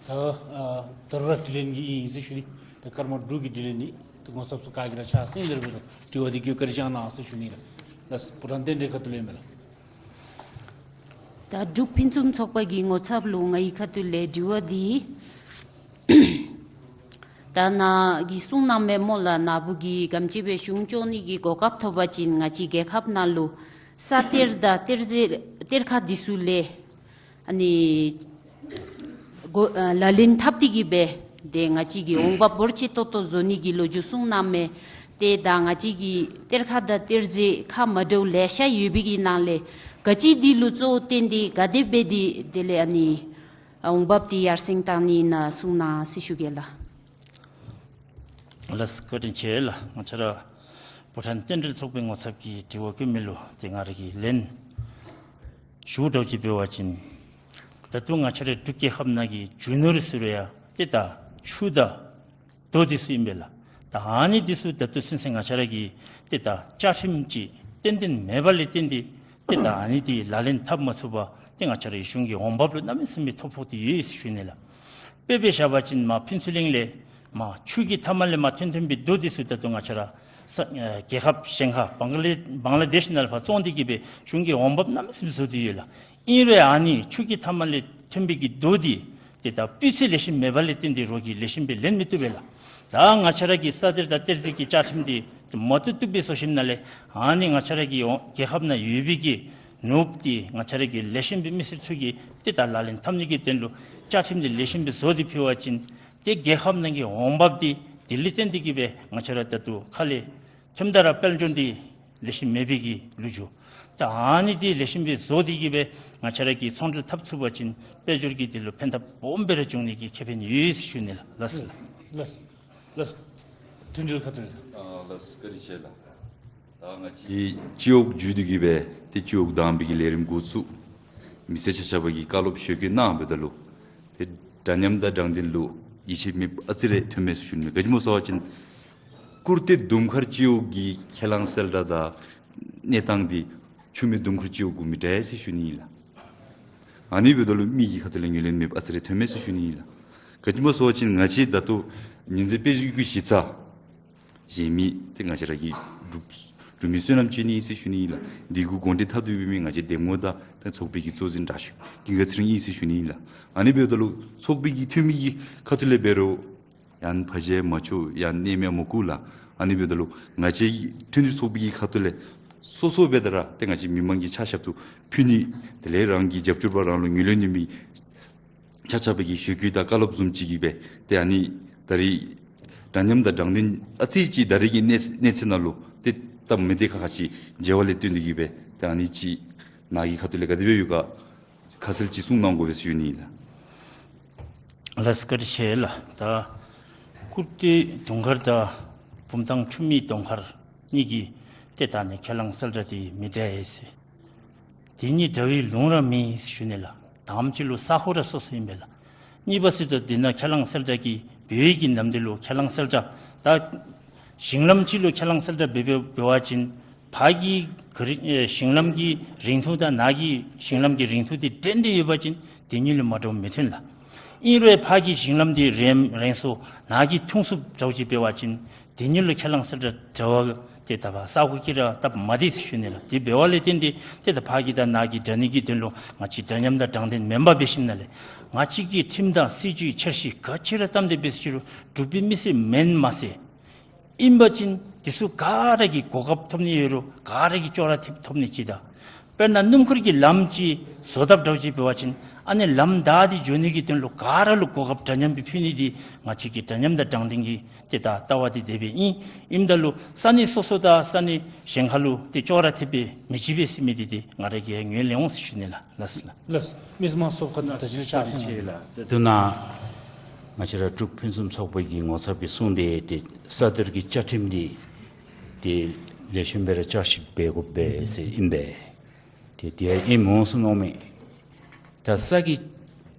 ད་ཨ་དོ་རུང་ར་དྲི་ལན་གྱི་ཨིན་ཟེར་ཞུ་ནི། ད་སྐར་མ་དྲུག་གི་དྲི་ལན་ནི་ད་ངོ་ཚབ་ཚུ་ག་གིས་ར་ཕྱག་སེང་ཟེར་བའི་དྲི་བ་འདི་གུ་བཀའ་དྲིན་བསྐྱང་གནང་ཟེར་ཞུ་ནི་ལགས། ལགས་སོ། བུ་ཊཱན་རྟེན་འབྲེལ་ཁ་ཐུག་ལས་མེན་ལགས། ད་འབྲུག་ཕུན་སུམ་ཚོགས་པ་གི་ངོ་ཚབ་ལུ་ང་གི་ཁ་ཐུག་ལས་དྲི་བ་འདི་ད་ནཱ་གིས་གསུང་གནང་མས་སྨོ་ལགས། ནཱ་བུ་གིས་ག་དེམ་ཅིག་སྦེ་གཞུང་སྐྱོང་ནི་གི་གོ་སྐབས་ཐོབ་པ་ཅིན་ང་བཅས་རྒྱལ་ཁབ་ནང་ལུ་ས་གཏེར་དང་གཏེར་རྫས་གཏེར་ཁ་འདི་ཚུ་ལས་ཨ་ནི་གོ་ཨ་ལག་ལེན་འཐབ་སྟེ་གི་སྦེ་ཏེ་ང་བཅས་ཀྱིས་འོང་འབབ་འབོར་ཆེ་ཏོག་ཏོ་བཟོ་ནི་གི་ལོ་རྒྱུས་གསུང་གནང་མས། ཏེ་ད་ང་བཅས་ཀྱི་གཏེར་ཁ་དང་གཏེར་རྫས་ཁ་མ་འདྲཝ་ལེ་ཤ་ཡོད་པའི་གི་ནང་ལས་ག་ཅི་འདི་ལུ་གཙོ་བོ་བཏོན་ཏེ་ག་དེ་སྦེ་འདི་དེ་ལས་ཨ་ནི་འོང་འབབ་འདི་ཡར་སེང་བཏང་ནི་ཨིན་ན་གསུང་གནང་ཟེར་ཞུ་གེ་ལགས། ལགས་སོ། བཀའ་དྲིན་ཆེ་ལགས། ང་བཅས་ར་བུ་ཊཱན་རྟེན་འབྲེལ་ཚོགས་པའི་ངོ་ཚབ་ཀྱིས་དྲི་བ་བཀོད་མི་ལུ་ཏེ་ང་ར་གིས་ལན་ཞུ་དགོཔ་ཅིག་འབད་བ་ཅིན་ད་ལྟོ་ང་བཅས་རའི་འབྲུག་རྒྱལ་ཁབ་ནང་གི་རྒྱུ་ནོར་ཟེར་རུང་ཡང་ཏེ་ད་ཆུ་དང་རྡོ་འདི་ཚུ་ཨིན་པས་ལགས། ད་ཨ་ནི་འདི་ཚུ་ད་ལྟོ་ཚུན་ཚོད་ང་བཅས་ར་གིས་ཏེ་ད་བཅའ་ཁྲིམས་ཅིག་ཏན་ཏན་མེད་པ་ལས་བརྟེན་ཏེ་ཏེ་ད་ཨ་ནི་འདི་ལག་ལེན་འཐབ་མ་ཚུགས་པར་ཏེ་ང་བཅས་རའི་གཞུང་གི་འོང་འབབ་ལུ་གནམ་མེད་ས་མེད་ཐོ་ཕོག་སྟེ་ཡོད་ཟེར་ཞུ་ནི་ལགས། དཔེ་སྦེ་བཞག་པ་ཅིན་མར་ཕུན་ཚོགས་གླིང་ལས་མར་ཆུ་གི་མཐའ་མ་ལས་མར་ཐོན་ཐོན་པའི་རྡོ་འདི་ཚུ་ད་ལྟོ་ང་བཅས་ར་ས་ཨེ་རྒྱལ་ཁབ་གཞན་ཁར་བང་ལེ་བང་ལ་དེཤ་ནང་ལས་ཕར་བཙོང་སྟེ་གི་སྦེ་གཞུང་གི་འོང་འབབ་གནམ་མེད་ས་མེད་བཟོ་སྟེ་ཡོད་ལགས། ཨིན་རུང་ཨ་ནི་ཆུ་གི་མཐའ་མ་ལས་ཐོན་པའི་གི་རྡོ་འདི་ཏེ་ད་སྤུས་ཚད་ལེགས་ཤོམ་མེད་པ་ལས་བརྟེན་ཏེ་རོགས་ཀྱིས་ལེགས་ཤོམ་སྦེ་ལེན་མི་བཏུབ་པས་ལགས། ད་ང་བཅས་ར་གི་ས་གཏེར་དང་གཏེར་རྫས་ཀྱི་བཅའ་ཁྲིམས་འདི་མ་བཏུབ་བཏུབ་སྦེ་བཟོ་ཞིནམ་ལས་ཨ་ནི་ང་བཅས་ར་གི་འོ་རྒྱལ་ཁབ་ནང་ཡོད་པའི་གི་ནོར་བུ་འདི་ང་བཅས་ར་གི་ལེགས་ཤོམ་སྦེ་མི་སེར་ཚུ་གིས་ཏེ་ད་ལག་ལེན་འཐབ་ནི་གི་དོན་ལུ་བཅའ་ཁྲིམས་འདི་ལེགས་ཤོམ་སྦེ་བཟོ་སྟེ་ཕུལ་བ་ཅིན་ཏེ་རྒྱལ་ཁབ་ནང་གི་འོང་འབབ་འདི་དེ་ལས་བརྟེན་ཏེ་གི་སྦེ་ང་བཅས་ར་ད་ལྟོ་ཁ་ལས་ཐོནམ་ད་ར་དཔལ་འབྱོར་འདི་ལེགས་ཤོམ་མེད་པའི་གི་ལོ་རྒྱུས། ད་ཨ་ནི་འདི་ལེགས་ཤོམ་སྦེ་བཟོ་སྟེ་གི་སྦེ་ང་བཅས་ར་གིས་ཚོང་འབྲེལ་འཐབ་ཚུགས་པ་ཅིན་དཔལ་འབྱོར་གྱི་དོན་ལུ་ཕན་ཐབས་སྦོམ་སྦེ་ར་འབྱུང་ནི་གི་ཁེ་ཕན་ཡོད་ཟེར་ཞུ་ནི་ལགས། ལགས་སོ། ལགས་སོ། ལགས་སོ། མཐུན་སྒྲིལ་ཁ་ཐུག་ལས། ཨ་ལགས་སོ། བཀའ་དྲིན་ཆེ་ལགས། ད་ང་བཅས་སྤྱི་འོག་བརྒྱུད་དེ་གི་སྦེ་ཏེ་སྤྱི་འོག་དང་པའི་གི་ལས་རིམ་འགོ་བཙུགས། མི་སེར་ཆ་ཁྱབ་ཀྱིས་བཀའ་སློབ་ཞུ་བཀོད་གནངམ་ད་ལུ་ཏེ་འདྲ་མཉམ་དང་དྲང་བདེན་ལུ་ཡིད་ཆེས་མེདཔ་ཨ་ཙི་རེ་ཐོན་མས་ཟེར་ཞུ་ནི། ག་ཅི་སྨོ་ཟེར་བ་ཅིན་ཀུར་སྟོད་དུང་དཀར་སྤྱི་འོག་གི་ཁས་བླངས་གསལ་བསྒྲགས་དང་གནས་སྟངས་འདི་ཆུ་སྨད་དུང་དཀར་སྤྱི་འོག་གུ་མི་འདྲ་བས་ཟེར་ཞུ་ནི་ཨིན་ལགས། ཨ་ནི་འབདཝ་ད་ལུ་མི་གི་ཁ་ཐུག་ལས་ངོས་ལེན་མེདཔ་ཨ་ཙི་རེ་ཐོན་མས་ཟེར་ཞུ་ནི་ཨིན་ལགས། ག་ཅི་སྨོ་ཟེར་བ་ཅིན་ང་བཅས་ད་ལྟོ་ཉིན་མཚན་དཔེ་བཞི་གི་གཞི་རྩ་གཞན་མི་ཏེ་ང་བཅས་ར་གི་འབྲུག་འབྲུག་མི་བསོད་ནམས་ཅན་ཨིན་ཟེར་ཞུ་ནི་ཨིན་ལགས། འདི་གུ་དགོངས་འགྲེལ་མཐར་ཐུག་འབད་མི་ང་བཅས་གདམ་ངོ་དང་ཏེ་ཚོགས་པའི་གི་གཙོ་འཛིན་དྲག་ཤོས་ཀུན་དགའ་ཚེ་རིང་ཨིན་ཟེར་ཞུ་ནི་ཨིན་ལགས། ཨ་ནི་འབདཝ་ད་ལུ་ཚོགས་པའི་གི་འཐུས་མི་གི་ཁ་ཐུག་ལས་འབད་རུང་ཡང་ཕ་ཇེ་མ་ཆོ་ཡང་གནས་མི་མ་བཀུག་ལགས། ཨ་ནི་འབདཝ་ད་ལུ་ང་བཅས་མཐུན་སྒྲིལ་ཚོགས་པའི་གི་ཁ་ཐུག་ལས་སོ་སོ་འབད་དེ་ར་ཏེ་ང་བཅས་མི་མང་གི་ཆ་ཁྱབ་ཏུ་ཕུལ་ནི་དེ་ལས་རང་གི་རྒྱབ་སྐྱོར་པ་རང་ལུ་ངོས་ལེན་ནི་མི་ཆ་ཁྱབ་ཀྱི་ཞུ་བཀོད་དང་བཀའ་སློབ་བཟུམ་ཅིག་གི་སྦེ་ཏེ་ཨ་ནི་ད་རིས་འདྲ་མཉམ་དང་དྲང་བདེན་ཨ་ཙི་ཅིག་ད་རིས་ཀྱི་གནས་གནས་ཚད་ནང་ལུ་ཏེ་སྟབས་མི་བདེ་ཁག་ཁ་ཅིག་མཇལ་བ་ལས་བརྟེན་ཏེ་གི་སྦེ་ཏེ་ཨ་ནི་ཅིག་ནཱ་གི་ཁ་ཐུག་ལས་ག་དེ་སྦེ་ཡོད་ག་ཁ་གསལ་ཅིག་གསུང་གནང་དགོ་པས་ཟེར་ཞུ་ནི་ཨིན་ལགས། ལགས་སོ། བཀའ་དྲིན་ཆེ་ལགས། ད་ཀུར་སྟོད་དུང་དཀར་དང་བུམ་ཐང་ཆུ་སྨད་དུང་དཀར་གཉིས་ཀྱི་ཏེ་ད་ཨ་ནི་ཁས་བླངས་གསལ་བསྒྲགས་འདི་མི་འདྲ་བས་ཟེར། དེ་གཉིས་འདྲ་བའི་ལུང་ར་མེད་ཟེར་ཞུ་ནི་ལགས། དང་པ་ཅིག་ལུ་ས་ཁོངས་ར་སོ་སོ་ཨིན་པས་ལགས། གཉིས་པ་ཟེར་ད་འདི་ནང་ཁས་བླངས་གསལ་བསྒྲགས་ཀྱི་འབད་བའི་གི་ནམ་དུས་ལུ་ཁས་བླངས་གསལ་བསྒྲགས་ད་ཞིང་ལམ་ཅིག་ལུ་ཁས་བླངས་གསལ་བསྒྲགས་འབད་འབད་འབད་བ་ཅིན་ཕར་གྱི་ག་རི་ཨེ་ཞིང་ལམ་གྱི་རིང་ཐུང་དང་ནཱ་གི་ཞིང་ལམ་གྱི་རིང་ཐུང་འདི་འདྲན་འདྲ་ཡོད་པ་ཅིན་དེ་གཉིས་ལུ་མ་འདྲཝ་མི་ཐོན་ལགས། ཨིན་རུང་ཕར་གྱི་ཞིང་ལམ་འདི་རིང་རིང་སུ་ནཱ་གི་ཐུང་སུ་འདྲཝ་ཅིག་འབད་བ་ཅིན་དེ་གཉིས་ལུ་ཁས་བླངས་གསལ་བསྒྲགས་འདྲ་བ་ཏེ་ད་ཕར་ས་ཁོངས་ཀྱི་ར་སྟབས་མ་བདེ་ཟེར་ཞུ་ནི་ལགས། དེ་འབད་བ་ལས་བརྟེན་ཏེ་ཏེ་ད་ཕར་གྱི་དང་ནཱ་གི་འདྲ་ནི་གི་དོན་ལུ་ང་བཅས་འདྲ་མཉམ་དང་དྲང་བདེན་མེན་པར་འབད་ཞིནམ་ལས་ང་བཅས་ཀྱིས་ཁྲིམས་དང་སྲིད་བྱུས་འཆར་གཞི་ག་ཅི་ར་བརྩམས་ཏེ་འབད་ཟེར་ཞུ་རུང་འབྲུག་པའི་མི་སེར་མེན་མ་ཚད་ཨིན་པ་ཅིན་དེ་ཚུ་ག་ར་གིས་གོ་སྐབས་ཐོབ་ནི་ཡོད་རུང་ག་ར་གིས་ཅོག་ར་འཐདཔ་ཐོབ་ནི་ཅིག་དང་། དཔེར་ན་སྣུམ་འཁོར་གྱི་ལམ་ཅིག་བཟོ་ཐབས་འདྲཝ་ཅིག་འབད་བ་ཅིན་ ཨ་ནི་ལམ་བདའ་སྟེ་འགྱོ་ནི་གི་དོན་ལུ་ག་ར་ལུ་གོ་སྐབས་འདྲ་མཉམ་སྦེ་ཕུལ་ནི་འདི་ང་བཅས་ཀྱི་འདྲ་མཉམ་དང་དྲང་བདེན་གྱི་ཏེ་ད་ལྟ་བ་འདི་དེ་སྦེ་ཨིན། ཨིནམ་ད་ལུ་ས་གནས་སོ་སོ་དང་ས་གནས་གཞན་ཁ་ལུ་ཏེ་ཅོག་ར་འཐདཔ་སྦེ་མི་བྱེད་པས་ཟེར་མི་འདི་ཏེ་ང་ར་གིས་ཡང་ངོས་ལེན་འོང་ཟེར་ཞུ་ནི་ལགས། ལགས་སོ་ལགས། ལགས། མི་དམངས་ཚོགས་ཁག་ད་ཅི་ཆ་སེང་། ལགས། དེ་དུས་ནཱ་ང་བཅས་ར་འབྲུག་ཕུན་སུམ་ཚོགས་པ་གི་ངོ་ཚབ་སྦེ་གསུངས་ཏེ་ཏེ་ས་གཏེར་གྱི་བཅའ་ཁྲིམས་འདི་ཏེ་ལེགས་ཤོམ་སྦེ་ར་བསྐྱར་ཞིབ་འབད་དགོ་པས་ཟེར་ཨིན་པས། ཏེ་དེ་ཡང་ཨིནམ་འོང་ཟེར་མནོཝ་མས། ད་ས་གི་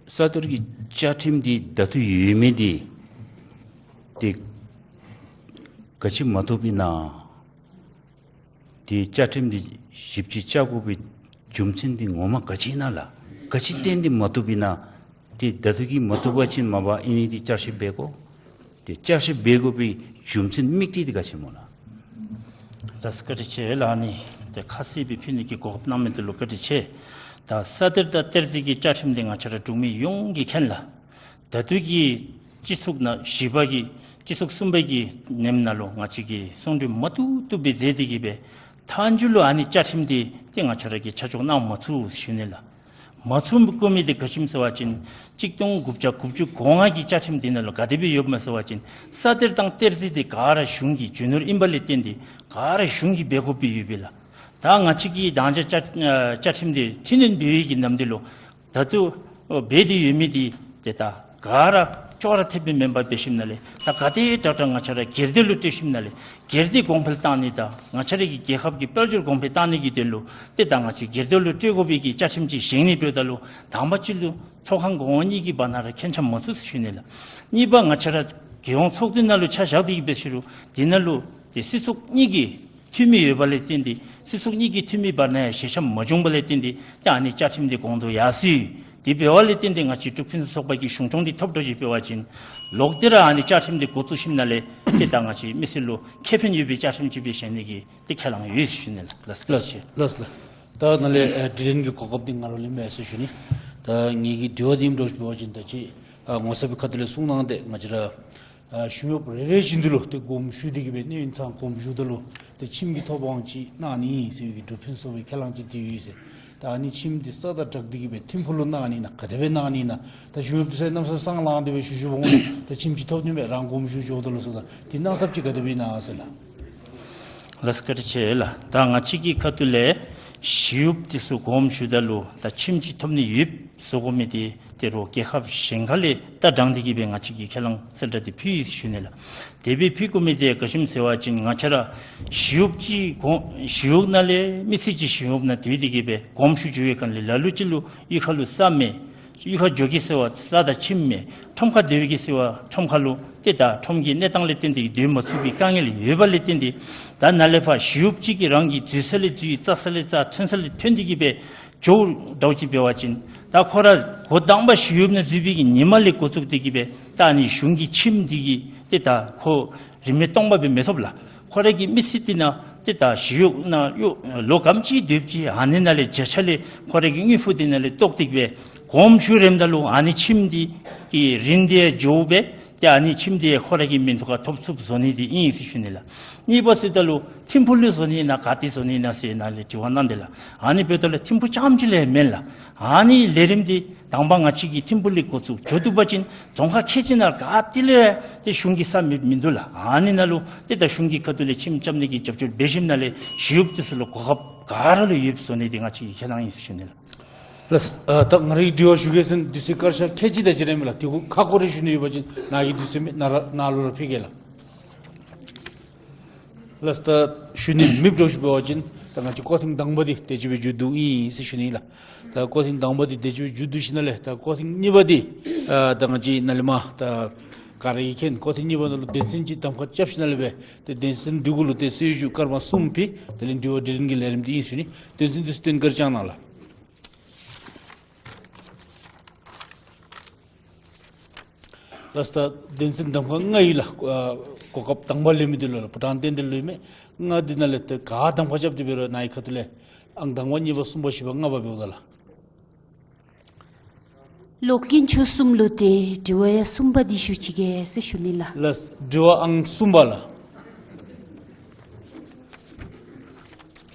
ས་གཏེར་གྱི་བཅའ་ཁྲིམས་འདི་ད་ལྟོ་ཡོད་མི་འདི་ཏེ་ག་ཅི་མ་བཏུབ་ཨིན་ན། ཏེ་བཅའ་ཁྲིམས་འདི་ཞིབ་དཔྱད་བྱ་དགོ་པའི་རྒྱུ་མཚན་འདི་ངོ་མ་ག་ཅི་ཨིན་ན་ལགས། ག་ཅི་བརྟེན་ཏེ་མ་བཏུབ་ཨིན་ན། ཏེ་ད་ལྟོ་གི་མ་བཏུབ་པ་ཅིན་མ་པ་ཨིན་ནི་འདི་བསྐྱར་ཞིབ་འབད་དགོ། ཏེ་བསྐྱར་ཞིབ་འབད་དགོ་པའི་རྒྱུ་མཚན་དམིགས་གཏད་འདི་ག་ཅི་སྨོ་ལགས། ལགས་སོ་བཀའ་དྲིན་ཆེ་ལགས། ཨ་ནི་ཏེ་ཁ་གསལ་སྦེ་ཕུལ་ནི་གི་གོ་སྐབས་གནང་མི་འདི་ལུ་བཀའ་དྲིན་ཆེ། ད་ས་གཏེར་དང་གཏེར་རྫས་ཀྱི་བཅའ་ཁྲིམས་འདི་ང་བཅས་ར་འབྲུག་མི་ཡོངས་ཀྱིས་མཁྱེན་ལགས། ད་ལྟོ་གི་སྤྱི་ཚོགས་ནང་བཞི་པ་གི་སྤྱི་ཚོགས་གསུམ་པ་གི་ནེམ་ནང་ལུ་ང་བཅས་ཀྱིས་གསུང་གྲོས་མ་བཏུབ་བཏུབ་སྦེ་མཛད་དེ་གི་སྦེ་མཐའ་མཇུག་ལུ་ཨ་ནི་བཅའ་ཁྲིམས་འདི་ཏེ་ང་བཅས་ར་གིས་ཆ་འཇོག་གནང་མ་ཚུགས་ཞུ་ནི་ལགས། མ་ཚུགས་དགོ་མི་འདི་ག་ཅི་སྨོ་ཟེར་བ་ཅིན་གཅིག་སྟོང་དགུ་བརྒྱ་དགུ་བཅུ་གོ་ལྔ་གི་བཅའ་ཁྲིམས་འདི་ནང་ལུ་ག་དེ་སྦེ་ཡོདཔ་སྨོ་ཟེར་བ་ཅིན་ས་གཏེར་དང་གཏེར་རྫས་འདི་ག་ར་གཞུང་གི་རྒྱུ་ནོར་ཨིན་པ་ལས་བརྟེན་ཏེ་ག་ར་གཞུང་གིས་འབད་དགོཔ་སྦེ་ཡོད་པས་ལགས། ད་ང་བཅས་ཀྱིས་དང་བཅའ་བཅའ་ཨ་བཅའ་ཁྲིམས་འདི་འཕྲི་སྣོན་འབད་བའི་གི་ནམ་དུས་ལུ་ད་ལྟོ་འབད་དེ་ཡོད་མི་འདི་ཏེ་ད་ག་ར་ཅོག་ར་འཐདཔ་སྦེ་མེན་པར་འབད་ཞིནམ་ལས་ད་ག་དེ་དྲག་དྲག་ང་བཅས་ར་སྒེར་སྡེ་ལུ་སྤྲོད་ཞིནམ་ལས་སྒེར་སྡེ་གོང་འཕེལ་བཏང་ནི་དང་ང་བཅས་ར་གི་རྒྱལ་ཁབ་ཀྱི་དཔལ་འབྱོར་གོང་འཕེལ་བཏང་ནི་གི་དོན་ལུ་ཏེ་ད་ང་བཅས་སྒེར་སྡེ་ལུ་སྤྲོད་དགོ་པའི་གི་བཅའ་ཁྲིམས་ཅིག་བཞེངས་ནི་འབདཝ་ད་ལུ་དང་པ་ཅིག་ལུ་ཚོགས་ཁང་གོང་འོག་གཉིས་ཀྱི་བར་ན་ར་མཁྱེན་ཆ་མ་ཚུགས་ཟེར་ཞུ་ནི་ལགས། གཉིས་པ་ང་བཅས་ར་རྒྱལ་ཡོངས་ཚོགས་སྡེ་ནང་ལུ་ཆ་བཞག་སྟེ་གི་འབད་ཞུ་རུང་འདི་ནང་ལུ་ཏེ་སྲིད་ཚོགས་གཉིས་ཀྱི་འཐུས་མི་ཡོད་པ་ལས་བརྟེན་ཏེ་སྲིད་ཚོགས་གཉིས་ཀྱི་འཐུས་མི་བར་ན་ཡང་ཞལ་ཆེམས་མ་བྱུང་བ་ལས་བརྟེན་ཏེ་ཏེ་ཨ་ནི་བཅའ་ཁྲིམས་འདི་གོང་དུ་ཡར་སོ་ཡི། དེ་འབད་བ་ལས་བརྟེན་ཏེ་ང་བཅས་འབྲུག་ཕུན་སུམ་ཚོགས་པ་གི་གཞུང་སྐྱོང་འདི་ཐོབ་འགྱོ་ཅི་འབད་བ་ཅིན་ལོག་སྟེ་ར་ཨ་ནི་བཅའ་ཁྲིམས་འདི་འགོ་བཙུགས་ཞིནམ་ལས་ཏེ་ད་ང་བཅས་མི་སེར་ལུ་ཁེ་ཕན་ཡོད་པའི་བཅའ་ཁྲིམས་ཅིག་སྦེ་བཞེངས་ནི་གི་ཏེ་ཁས་བླངས་ཡོད་ཞུ་ནི་ལགས། ལགས་སོ། ལགས་སོ་ལགས། ད་ནཱ་ལས་ཨ་དྲི་ལན་གྱི་གོ་སྐབས་འདི་ང་ར་ལུ་ལེན་པས་ཟེར་ཞུ་ནི། ད་ངེ་གི་དྲི་བ་འདི་ཨིནམ་འདྲཝ་ཅིག་འབད་བ་ཅིན་ད་ཅི་ཨ་ངོ་ཚབ་པའི་ཁ་ཐུག་ལས་གསུངས་གནང་སྟེ་ང་བཅས་ར་ཨ་གཞུང་གཡོགཔ་རེ་རེ་བཞིན་དུ་ལུ་ཏེ་དགོངསམ་ཞུ་སྟེ་གི་སྦེ་གནས་ཡུན་ཚང་དགོངསམ་ཞུཝ་ད་ལུ་ཏེ་ཁྱིམ་གྱི་ཐོབ་དབང་ཅིག་གནང་ནི་ཟེར་བའི་གི་འབྲུག་ཕུན་སུམ་ཚོགས་པའི་ཁས་བླངས་ཅིག་འདི་ཡོད་ཟེར། ད་ཨ་ནི་ཁྱིམ་འདི་ས་དང་སྦྲགས་ཏེ་གི་སྦེ་ཐིམ་ཕུག་ལུ་གནང་ནི་ཨིན་ན་ག་དེ་སྦེ་གནང་ནི་ཨིན་ན། ད་གཞུང་གཡོགཔ་འདི་ཚུ་གནམ་མེད་ས་མེད་སང་ལངས་ཏེ་སྦེ་ཞུ་ཞུཝ་འོང་ནི། ད་ཁྱིམ་ཅིག་ཐོབ་ནི་མས་རང་དགོངསམ་ཞུ་ཞུཝ་ད་ལུ་ཟེར། ད་འདི་གནང་ཐབས་ཅིག་ག་དེ་སྦེ་ཨིན་ན་ཟེར་ལགས། ལགས་སོ་བཀའ་དྲིན་ཆེ་ལགས། ད་ང་བཅས་ཀྱི་ཁ་ཐུག་ལས་གཞུང་གཡོགཔ་འདི་ཚུ་དགོངསམ་ཞུཝ་ད་ལུ་ད་ཁྱིམ་ཅིག་ཐོབ་ནི་ཡོདཔ་བཟོ་དགོ་མི་འདི་ཏེ་རོགས་རྒྱལ་ཁབ་གཞན་ཁ་ལས་ད་དྲངས་ཏེ་གི་སྦེ་ང་བཅས་ཀྱིས་ཁས་བླངས་གསལ་བསྒྲགས་འདི་ཕུལ་ཡི་ཟེར་ཞུ་ནི་ལགས། དེ་སྦེ་ཕུལ་དགོ་མི་འདི་ག་ཅི་སྨོ་ཟེར་བ་ཅིན་ང་བཅས་ར་གཞུང་གཡོགཔ་ཅིག་གོང་གཞུང་གཡོག་ནང་ལས་མི་སེར་ཅིག་གཞུང་གཡོགཔ་ནང་སྡོད་དེ་གི་སྦེ་དགོངསམ་ཞུ་ཞུ་བའི་སྒང་ལས་ལ་ལུ་ཅིག་ལུ་གཡུས་ཁ་ལུ་ས་མེད། གཡུས་ཁར་འགྱོ་གེ་ཟེར་བ་ས་དང་ཁྱིམ་མེད། ཁྲོམ་ཁར་སྡོད་གེ་ཟེར་བ་ཁྲོམ་ཁ་ལུ་ཏེ་ད་ཁྲོམ་གྱི་གནས་སྟངས་ལས་བརྟེན་ཏེ་སྡོད་མ་ཚུགས་པའི་དཀའ་ངལ་ཡོད་པ་ལས་བརྟེན་ཏེ་ད་ནཱ་ལས་ཕར་གཞུང་གཡོགཔ་ཅིག་གིས་རང་གི་འཛུལ་ས་ལས་འཛུལ་རྩ་ས་ལས་རྩ་ཐོན་ས་ལས་ཐོན་ཏེ་གི་སྦེ་འགྱོཝ་འདྲཝ་ཅིག་འབད་བ་ཅིན་ད་ཁོ་ར་འགོ་དང་པ་གཞུང་གཡོགཔ་ནང་འཛུལ་བའི་གི་ཉིནམ་ལས་འགོ་བཙུགས་ཏེ་གི་སྦེ་ད་ཨ་ནི་གཞུང་གི་ཁྱིམ་འདི་གི་ཏེ་ད་ཁོ་རིན་མེད་སྟོང་པ་སྦེ་མི་ཐོབ་ལགས། ཁོ་ར་གི་མི་སེར་འདི་ནང་ཏེ་ད་གཞུང་གཡོག་ནང་གཡོག་ལོ་ག་དེམ་ཅིག་སྡོདཔ་ཅིག་ཨ་ནི་ནང་ལས་བརྒྱ་ཆ་ལས་ཁོ་ར་གི་དངུལ་ཕོགས་འདི་ནང་ལས་བཏོག་སྟེ་གི་སྦེ་དགོངསམ་ཞུ་རནམ་ད་ལུ་ཨ་ནི་ཁྱིམ་འདི་གི་རིན་འདི་འགྱོ་སྦེ་ཏེ་ཨ་ནི་ཁྱིམ་འདི་ཁོ་ར་གི་མིང་ཐོག་ཁར་ཐོབ་ཚུགསཔ་བཟོ་ནི་འདི་ཨིན་ཟེར་ཞུ་ནི་ལགས། གཉིས་པ་ཟེརཝ་ད་ལུ་ཐིམ་ཕུག་ལུ་བཟོ་ནི་ཨིན་ན་ག་ཏེ་བཟོ་ནི་ཨིན་ན་ཟེར་ནཱ་ལས་དྲི་བ་གནང་དེས་ལགས། ཨ་ནི་འབདཝ་ད་ལུ་ཐིམ་ཕུག་རྐྱངམ་ཅིག་ལས་མེན་ལགས། ཨ་ནི་ལས་རིམ་འདི་དང་པ་ང་བཅས་ཀྱིས་ཐིམ་ཕུག་ལས་འགོ་བཙུགས། འགྱོ་བཏུབ་པ་ཅིན་རྫོང་ཁག་ཁལ་གཅིག་ནང་ག་ཏེ་ལས་ཏེ་གཞུང་གི་ས་མེདཔ་མིན་འདུག་ལགས། ཨ་ནི་ནང་ལུ་ཏེ་ད་གཞུང་གི་ཁ་ཐུག་ལས་ཁྱིམ་རྐྱབ་ནི་གི་རྒྱབ་སྐྱོར་འབད་ཞིནམ་ལས་གཞུང་གཡོགཔ་འདི་ཚུ་ལུ་གོ་སྐབས་ག་ར་ལུ་ཡོདཔ་བཟོ་ནི་འདི་ང་བཅས་ཀྱི་ཁས་བླངས་ཨིན་ཟེར་ཞུ་ནི་ལགས། ལགས། ཨ་ད་ང་རའི་དྲི་བ་ཞུ་གེ་ཟེར་དུས་ཚོད་སྐར་ཆ་ཁལ་གཅིག་དེ་ཅིག་ར་ཨིན་མས་ལགས། དེ་གུ་ཁ་སྐོར་རེ་ཞུ་ནི་ཡོད་པ་ཅིན་ནཱ་གི་དུས་ཚོད་མེད། ནཱ་ར་ནཱ་ལུ་ར་ཕུལ་གེ་ལགས། ལགས། ད་ཞུ་ནི་མེདཔ་འདྲཝ་ཅིག་འབད་བ་ཅིན་ད་ང་བཅས་སྐོར་ཐེངས་དང་པ་འདི་དེ་ཅིག་སྦེ་མཇུག་བསྡུཝ་ཨིན་ཟེར་ཞུ་ནི་ལགས། ད་སྐོར་ཐེངས་དང་པ་འདི་དེ་ཅིག་སྦེ་མཇུག་བསྡུ་ཞིནམ་ལས་ད་སྐོར་ཐེངས་གཉིས་པ་འདི་ཨ་ད་ང་བཅས་ནཱ་ལས་མར་ད་ག་ར་གིས་མཁྱེན། སྐོར་ཐེངས་གཉིས་པ་ནང་ལུ་དོན་ཚན་ཅིག་གདམ་ཁ་རྐྱབ་ཞིནམ་ལས་སྦེ་ཏེ་དོན་ཚན་འདི་གུ་ལུ་ཏེ་གསོལ་ཇ་སྐར་མ་གསུམ་ཕུལ། དེ་ལས་དྲི་བ་དྲིས་ལན་གྱི་ལས་རིམ་འདི་ཨིན་ཟེར་ཞུ་ནི། དོན་ཚན་འདི་ཚུ་སྟོན་ཁར་བཅར་གནང་ལགས། ལགས། ད་དོན་ཚན་གདམ་ཁ་ལྔ་ཡོད་ལགས། ཨ་གོ་སྐབས་དང་པ་ལེན་མི་འདི་ལུ་ལགས། ཕོ་བྲང་རྟེན་འབྲེལ་ལུ་ཨིན་མས། ལྔ་འདི་ནང་ལས་ད་ག་གདམ་ཁ་རྐྱབ་སྟེ་འབད་རུང་ནཱ་གི་ཁ་ཐུག་ལས་ཨང་དང་པ་གཉིས་པ་གསུམ་པ་བཞི་པ་ལྔ་པ་འབདཝ་ད་ལགས། ལོག་གིན་ཆོས་གསུམ་ལུ་ཏེ་དྲི་བ་ཡང་གསུམ་པ་འདི་ཞུ་ཅི་གེ་ཟེར་ཞུ་ནི་ལགས། ལགས། དྲི་བ་ཨང་གསུམ་པ་ལགས།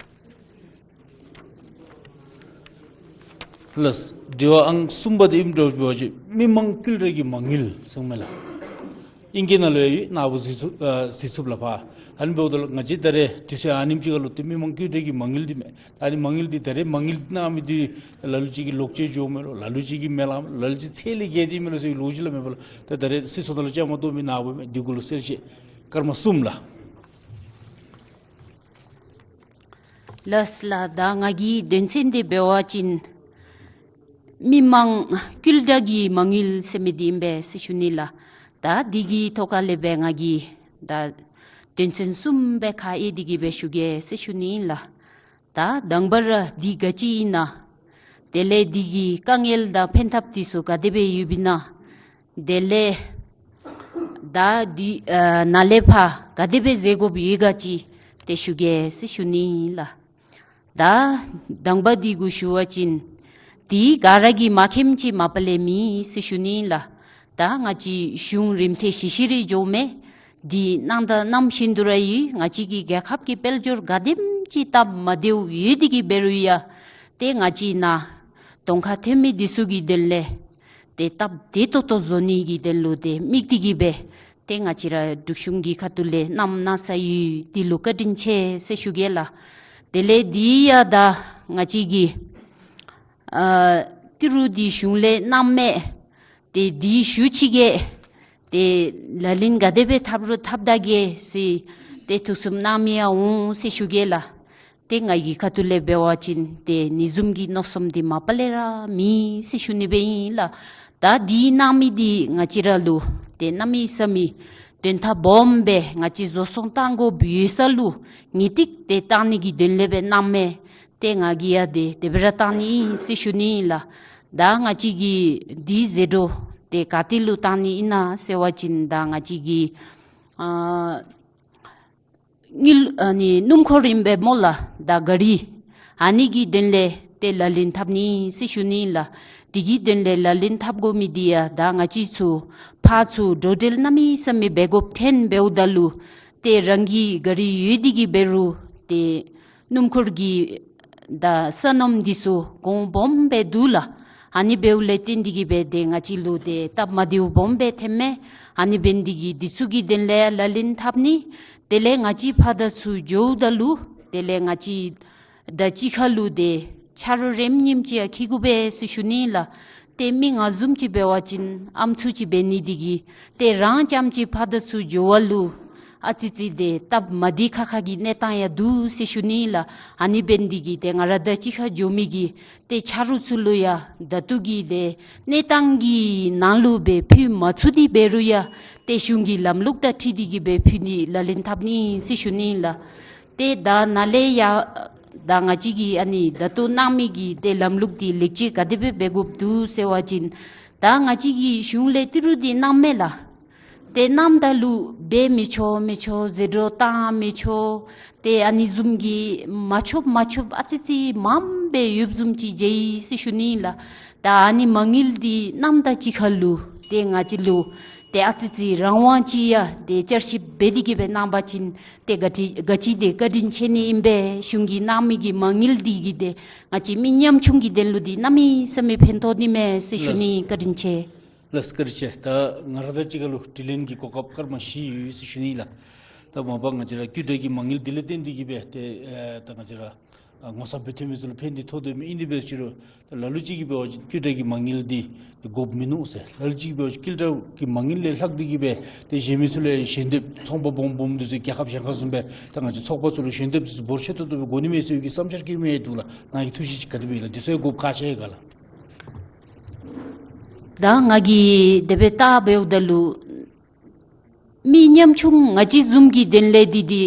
ལགས། དྲི་བ་ཨང་གསུམ་པ་འདི་ཨིནམ་འདྲཝ་ཅིག་འབད་བ་ཅིན་མི་མང་ཀུལ་དྲ་གི་མ་དངུལ་ཟེར་མས་ལགས། ཨིང་སྐད་ནང་ལུ་ཡང་ཡོད། ནཱ་བུ་གཟིགས་ཚུགས་ཨ་གཟིགས་ཚུགས་ལགས་ཕར། ཨ་ནི་འབདཝ་ད་ལུ་ང་བཅས་ད་རེས་དུས་ཚོད་ཨ་ནེམ་ཅིག་ཁར་ལུ་ཏེ་མི་མང་ཀུལ་དྲ་གི་མ་དངུལ་འདི་མས། ད་ཨ་ནི་མ་དངུལ་འདི་ད་རེས་མ་དངུལ་གནང་མི་འདི་ལ་ལུ་ཅིག་གིས་ལོག་སྤྱོད་འགྱོཝ་མས་ལོ། ལ་ལུ་ཅིག་གིས་མེད་ལགས། ལ་ལུ་ཅིག་ཚད་ལས་བརྒལ་ཏེ་མས་ལོ་ཟེར་ལོ་རྒྱུས་ལ་མེད་པ་ལགས། ད་ད་རེས་སྲིད་ཚོགས་ནང་ལུ་བཅའ་མར་གཏོགས་མི་ནཱ་བུ་མས། འདི་གུ་ལུ་གསལ་བཤད་སྐར་མ་གསུམ་ལགས། ལགས་ལགས། ད་ང་གི་དོན་ཚན་འདི་འབད་བ་ཅིན་མི་མང་ཀུལ་དྲ་གི་མ་དངུལ་ཟེར་མི་འདི་ཨིན་པས་ཟེར་ཞུ་ནི་ལགས། ད་འདི་གི་ཐོག་ཁ་ལས་སྦེ་ང་གིས་ད་དོན་ཚན་གསུམ་སྦེ་ཁ་དབྱེ་སྟེ་གི་སྦེ་ཞུ་གེ་ཟེར་ཞུ་ནི་ཨིན་ལགས། ད་དང་པ་ར་འདི་ག་ཅི་ཨིན་ན། དེ་ལས་འདི་གི་དཀའ་ངལ་དང་ཕན་ཐབས་འདི་ཚུ་ག་དེ་སྦེ་ཡོདཔ་ཨིན་ན། དེ་ལས་ད་འདི་ཨ་ནཱ་ལས་ཕར་ག་དེ་སྦེ་མཛད་དགོཔ་ཡོད་ག་ཅིག་ཏེ་ཞུ་གེ་ཟེར་ཞུ་ནི་ཨིན་ལགས། ད་དང་པ་འདི་གུ་ཞུ་བ་ཅིན་འདི་ག་ར་གིས་མ་མཁྱེནམ་ཅིག་མ་པ་ལས་མེད་ཟེར་ཞུ་ནི་ཨིན་ལགས། ད་ང་བཅས་གཞུང་རིམ་ཐེངས་བཞི་བཞི་རེ་འགྱོཝ་མས། འདི་གནང་ད་གནངམ་བཞིན་དུ་ར་ཡོད། ང་བཅས་ཀྱི་རྒྱལ་ཁབ་ཀྱི་དཔལ་འབྱོར་ག་དེམ་ཅིག་སྟབས་མ་བདེཝ་ཡོད་དེ་གི་འབད་རུང་ཡང་ཏེ་ང་བཅས་ནཱ་གདོང་ཁར་ཐོན་མི་འདི་ཚུ་གི་དོན་ལས་ཏེ་སྟབས་བདེ་ཏོག་ཏོ་བཟོ་ནི་གི་དོན་ལུ་ཏེ་དམིགས་ཏེ་གི་སྦེ་ཏེ་ང་བཅས་ར་འབྲུག་གཞུང་གི་ཁ་ཐུག་ལས་གནངམ་གནང་ས་ཡོད། འདི་ལུ་བཀའ་དྲིན་ཆེ་ཟེར་ཞུ་གེ་ལགས། དེ་ལས་འདི་ཡང་ད་ང་བཅས་ཀྱི་ཨ་ཏི་རུ་འདི་གཞུང་ལས་གནངམ་མས། ཏེ་འདི་ཞུ་ཅི་གེ། ཏེ་ལག་ལེན་ག་དེ་སྦེ་འཐབ་རུང་འཐབ་ད་གེ་ཟེར་ཏེ་ཐུགས་བསམ་གནང་མི་ཡང་འོང་ཟེར་ཞུ་གེ་ལགས། ཏེ་ང་གི་ཁ་ཐུག་ལས་འབད་བ་ཅིན་ཏེ་ཨ་ནི་བཟུམ་གྱི་མནོ་བསམ་འདི་མ་པ་ལས་ར་མེད་ཟེར་ཞུ་ནི་སྦེ་ཨིན་ལགས། ད་འདི་གནང་མི་འདི་ང་བཅས་ར་ལུ་ཏེ་གནམ་མེད་ས་མེད་དོན་དག་སྦོམ་སྦེ་ང་བཅས་བཟོ་ཚོང་གཏང་དགོཔ་ཡོད་ས་ལུ་ངེས་ཏིག་ཏེ་གཏང་ནི་གི་དོན་ལས་སྦེ་གནངམ་མས། ཏེ་ང་གིས་ཡང་ཏེ་དེ་སྦེ་ར་གཏང་ནི་ཨིན་ཟེར་ཞུ་ནི་ཨིན་ལགས། ད་ང་བཅས་ཀྱིས་འདི་ཟད་འགྲོ་ཏེ་ག་ཏེ་ལུ་གཏང་ནི་ཨིན་ན་ཟེར་བ་ཅིན་ད་ང་བཅས་ཀྱི་ཨ་དངུལ་ཨ་ནི་སྣུམ་འཁོར་ཨིན་པས་སྨོ་ལགས། ད་ག་རི་ཨ་ནི་གི་དོན་ལས་ཏེ་ལག་ལེན་འཐབ་ནི་ཨིན་ཟེར་ཞུ་ནི་ཨིན་ལགས། འདི་གི་དོན་ལས་ལག་ལེན་འཐབ་དགོ་མི་འདི་ཡང་ད་ང་བཅས་ཚུ་ཕར་ཚུར་འགྲོ་འགྲུལ་གནམ་མེད་ས་མེད་འབད་དགོཔ་ཐོན་འབདཝ་ད་ལུ་ཏེ་རང་གི་ག་རི་ཡོད་དེ་གི་འབད་རུང་ཏེ་སྣུམ་འཁོར་གྱི་ད་ས་སྣུམ་འདི་ཚུ་གོང་སྦོམ་སྦེ་འདུག་ལགས། ཨ་ནི་འབདཝ་ལས་བརྟེན་ཏེ་གི་སྦེ་ཏེ་ང་བཅས་ལུ་ཏེ་སྟབས་མ་བདེཝ་སྦོམ་སྦེ་ཐོནམ་མས། ཨ་ནི་འབད་ནི་འདི་གིས་འདི་ཚུ་གི་དོན་ལས་ལག་ལེན་འཐབ་ནི། དེ་ལས་ང་བཅས་ཕར་དང་ཚུར་འགྱོཝ་ད་ལུ་དེ་ལས་ང་བཅས་དང་གཅིག་ཁར་ལུ་ཏེ་ཆ་རོགས་རེ་གཉིས་ཅིག་ཡང་འཁྱིད་དགོ་པས་ཟེར་ཞུ་ནི་ལགས། ཏེ་མི་ང་བཟུམ་ཅིག་འབད་བ་ཅིན་ཨམ་སྲུ་ཅིག་འབད་ནི་འདི་གིས་ཏེ་རང་རྐྱངམ་ཅིག་ཕར་དང་ཚུར་འགྱོ་བ་ལུ་ཨ་ཙི་ཙི་ཏེ་སྟབས་མ་བདེ་ཁག་ཁ་གི་གནས་སྟངས་ཡང་འདུག་ཟེར་ཞུ་ནི་ལགས། ཨ་ནི་འབད་ནི་འདི་གིས་ཏེ་ང་ར་དང་གཅིག་ཁར་འགྱོ་མི་གི་ཏེ་ཆ་རོགས་ཚུ་ལུ་ཡང་ད་ལྟོ་གི་ཏེ་གནས་སྟངས་ཀྱི་ནང་ལུ་སྦེ་ཕུལ་མ་ཚུགས་ཏེ་འབད་རུང་ཡང་ཏེ་གཞུང་གི་ལམ་ལུགས་དང་འཁྲིལ་ཏེ་གི་སྦེ་ཕུལ་ནི་ལག་ལེན་འཐབ་ནི་ཟེར་ཞུ་ནི་ལགས། ཏེ་ད་ནཱ་ལས་ཡར་ད་ང་བཅས་ཀྱིས་ཨ་ནི་ད་ལྟོ་གནང་མི་གི་ཏེ་ལམ་ལུགས་འདི་ལེགས་བཅོས་ག་དེ་སྦེ་འབད་དགོཔ་འདུག་ཟེར་བ་ཅིན་ད་ང་བཅས་ཀྱིས་གཞུང་ལས་ཏི་རུ་འདི་གནངམ་མས་ལགས། ཏེ་གནངམ་ད་ལུ་འབད་མི་ཆོག་མི་ཆོག་ཟད་འགྲོ་བཏང་མི་ཆོག་ཏེ་ཨ་ནི་བཟུམ་གྱི་མ་ཆོགཔ་མ་ཆོགཔ་ཨ་ཙི་ཙི་མངམ་སྦེ་ཡོདཔ་བཟུམ་ཅིག་མཇལ་ཡི་ཟེར་ཞུ་ནི་ལགས། ད་ཨ་ནི་མ་དངུལ་འདི་གནངམ་དང་གཅིག་ཁར་ལུ་ཏེ་ང་བཅས་ལུ་ཏེ་ཨ་ཙི་ཙི་རང་དབང་ཅིག་ཡང་ཏེ་བསྐྱར་ཞིབ་འབད་དེ་གི་སྦེ་གནང་པ་ཅིན་ཏེ་ག་ཅི་ག་ཅི་ཏེ་བཀའ་དྲིན་ཆེ་ནི་ཨིན་པས། གཞུང་གིས་གནང་མི་གི་མ་དངུལ་འདི་གིས་ཏེ་ང་བཅས་མི་ཉམ་ཆུང་གི་དོན་ལུ་འདི་གནམ་མེད་ས་མེད་ཕན་ཐོགས་ནི་མས་ཟེར་ཞུ་ནི། ལགས། བཀའ་དྲིན་ཆེ། ལགས་བཀའ་དྲིན་ཆེ། ད་ང་ར་དང་གཅིག་ཁར་ལུ་དྲི་ལན་གྱི་གོ་སྐབས་སྐར་མ་བཞི་ཡོད་ཟེར་ཞུ་ནི་ལགས། ད་མ་པ་ང་བཅས་ར་ཀུལ་དྲ་གི་མ་དངུལ་འདི་ལས་བརྟེན་ཏེ་གི་སྦེ་ཏེ་ཨེ་ད་ང་བཅས་ར་ཨ་ངོ་ཚབ་འབད་ཐོན་མི་ཚུ་ལུ་ཕན་བདེ་ཐོགས་དོ་མི་ཨིན་ཏེ་འབད་ཅི་རུང་ད་ལ་ལུ་ཅིག་གིས་འབད་བ་ཅིན་ཀུལ་དྲ་གི་མ་དངུལ་འདི་དགོཔ་མིན་ནུག་ཟེར། ལ་ལུ་ཅིག་གིས་འབད་བ་ཅིན་ཀུལ་དྲ་གི་མ་དངུལ་ལས་ལྷག་སྟེ་གི་སྦེ་ཏེ་གཞན་མི་ཚུ་ལུ་ཡང་ཞལ་འདེབས་ཚོང་པ་སྦོམ་སྦོམ་འདི་ཚུ་རྒྱལ་ཁབ་གཞན་ཁར་བཟུམ་སྦེ་ད་ང་བཅས་ཚོགས་པ་ཚུ་ལུ་ཞལ་འདེབས་འདི་ཚུ་འབོར་ཆེ་ཏོག་ཏོ་སྦེ་དགོ་ནི་མས་ཟེར་བའི་གི་བསམ་འཆར་བསྐྱེད་མི་འདུག་ལགས། ནཱ་གི་ཐུགས་བཞེད་ཅིག་ག་དེ་སྦེ་ཨིན་ལགས། འདི་ཚུ་ཡང་དགོཔ་ཁག་ཆེ་ག་ལགས། ད་ང་གིས་དེ་སྦེ་བལྟ་འབདཝ་ད་ལུ་མི་ཉམ་ཆུང་ང་བཅས་བཟུམ་གྱི་དོན་ལས་འདི་འདི་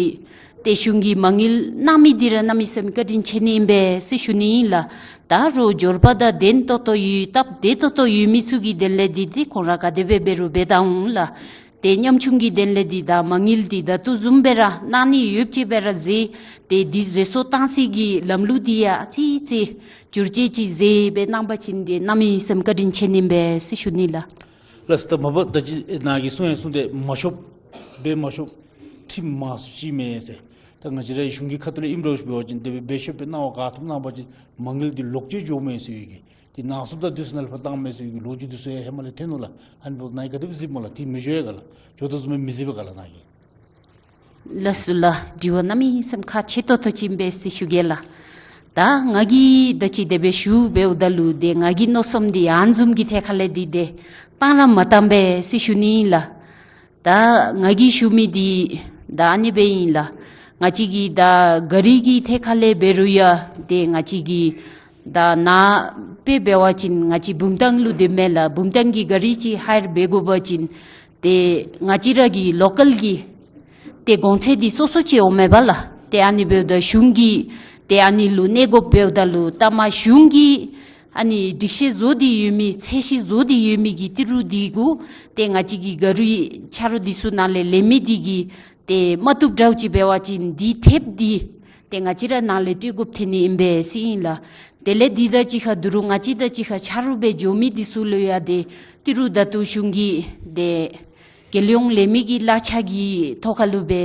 ཏེ་གཞུང་གིས་མ་དངུལ་གནང་མི་འདི་ར་གནམ་མེད་ས་མེད་བཀའ་དྲིན་ཆེ་ནི་ཨིན་པས་ཟེར་ཞུ་ནི་ཨིན་ལགས། ད་རོགས་འབྱོར་པ་དང་ལྡན་ཏོག་ཏོ་ཡོད་སྟབས་བདེ་ཏོག་ཏོ་ཡོད་མི་ཚུ་གི་དོན་ལས་འདི་འདི་ཁོང་ར་ག་དེ་སྦེ་འབད་རུང་འབད་ད་འོང་ལགས། ཏེ་ཉམ་ཆུང་གི་དོན་ལས་འདི་ད་མ་དངུལ་འདི་ད་ལྟོ་བཟུམ་སྦེ་ར་གནང་ནི་ཡོདཔ་ཅིག་སྦེ་ར་མཛད། ཏེ་འདི་བཟོ་ཚོང་གཏང་སའི་གི་ལམ་ལུགས་འདི་ཡང་ཨ་ཙི་ཙི་བསྒྱུར་བཅོས་ཅིག་མཛད་སྦེ་གནང་པ་ཅིན་ཏེ་གནམ་མེད་ས་མེད་བཀའ་དྲིན་ཆེ་ནི་ཨིན་པས་ཟེར་ཞུ་ནི་ལགས། ལགས་སོ། ད་མ་པ་ད་ཅི་ནཱ་གིས་གསུངས་ཡང་གསུངས་ཏེ་མ་ཤོབ་འབད་མ་ཤོབ་ཁྲིམས་མང་སུ་ཅིག་མས་ཟེར། ད་ང་བཅས་རའི་གཞུང་གི་ཁ་ཐུག་ལས་ཨིནམ་འདྲཝ་ཅིག་འབད་བ་ཅིན་དེ་སྦེ་འབད་ཤོག་སྦེ་གནང་བ་ག་ཐོབ་གནང་བ་ཅིན་མ་དངུལ་འདི་ལོག་སྤྱོད་འགྱོཝ་མས་ཟེར་བའི་གི་དེ་ནང་སུབ་ད་འདི་ཚུ་ནང་ལས་ཕར་བཏངམ་མས་ཟེར་བའི་གི་ལོ་རྒྱུས་འདི་ཚུ་ཡང་ཧེ་མ་ལས་ཐོན་ནུག་ལགས། ཨ་ནི་འབདཝ་ད་ནཱ་ག་དེ་སྦེ་གཟིགསཔ་སྨོ་ལགས། དེ་མི་འགྱོ་ཡ་ག་ལགས། འགྱོ་དོ་བཟུམ་སྦེ་མི་གཟིགས་པས་ག་ལགས་ནཱ་གིས། ལགས་སོ་ལགས། དྲི་བ་གནམ་མེད་ས་མེད་ཁག་ཆེ་ཏོག་ཏོ་ཅིག་ཨིན་པས་ཟེར་ཞུ་གེ་ལགས། ད་ང་གིས་ད་ཅི་དེ་སྦེ་ཞུ་འབདཝ་ད་ལུ་དེ་ང་གི་མནོ་བསམ་འདི་ཨ་ནི་བཟུམ་གྱི་ཐད་ཁ་ལས་འདི་དེ་བཏང་ར་མ་བཏངམ་སྦེ་ཟེར་ཞུ་ནི་ཨིན་ལགས། ད་ང་གིས་ཞུ་མི་འདི་ད་ཨ་ནི་སྦེ་ཨིན་ལགས། ང་བཅས་ཀྱི་ད་ག་རི་གི་ཐད་ཁ་ལས་འབད་རུང་ཡང་དེ་ང་བཅས་ཀྱི་ད་ནཱ་དཔེ་འབད་བ་ཅིན་ང་བཅས་བུམ་ཐང་ལུ་སྡོདཔ་མས་ལགས། བུམ་ཐང་གི་ག་རི་ཅིག་ཧའེར་འབད་དགོ་པ་ཅིན་དེ་ང་བཅས་ར་གི་ལོ་ཀཱལ་གྱི་ཏེ་གོང་ཚད་འདི་སོ་སོ་ཅིག་འོངམ་མས་པ་ལགས། ཏེ་ཨ་ནི་འབདཝ་ད་གཞུང་གིས་ཏེ་ཨ་ནི་ལུ་གནས་དགོཔ་འབདཝ་ད་ལུ་ལྟ་མ་གཞུང་གིས་ཨ་ནི་སྒྲིག་གཞི་བཟོ་སྟེ་ཡོད་མི་ཚད་གཞི་བཟོ་སྟེ་ཡོད་མི་གི་ཏི་རུ་འདི་གུ་ཏེ་ང་བཅས་ཀྱི་ག་རི་ཆ་རོགས་འདི་ཚུ་ནང་ལས་ལེན་མི་འདི་གིས་ཏེ་མ་བཏུབ་འདྲཝ་ཅིག་འབད་བ་ཅིན་འདི་ཐེབས་འདི་ཏེ་ང་བཅས་ར་ནང་ལས་སྤྲོད་དགོཔ་ཐོན་ནི་ཨིན་པས་ཟེར་ཨིན་ལགས། དེ་ལས་འདི་དང་གཅིག་ཁར་ད་རུང་ང་བཅས་དང་གཅིག་ཁར་ཆ་རོགས་སྦེ་འགྱོ་མི་འདི་ཚུ་ལུ་ཡང་ཏེ་ཏི་རུ་ད་ལྟོ་གཞུང་གིས་ཏེ་རྒྱལ་ཡོངས་ལས་མི་གི་གླ་ཆ་གི་ཐོག་ཁ་ལུ་སྦེ་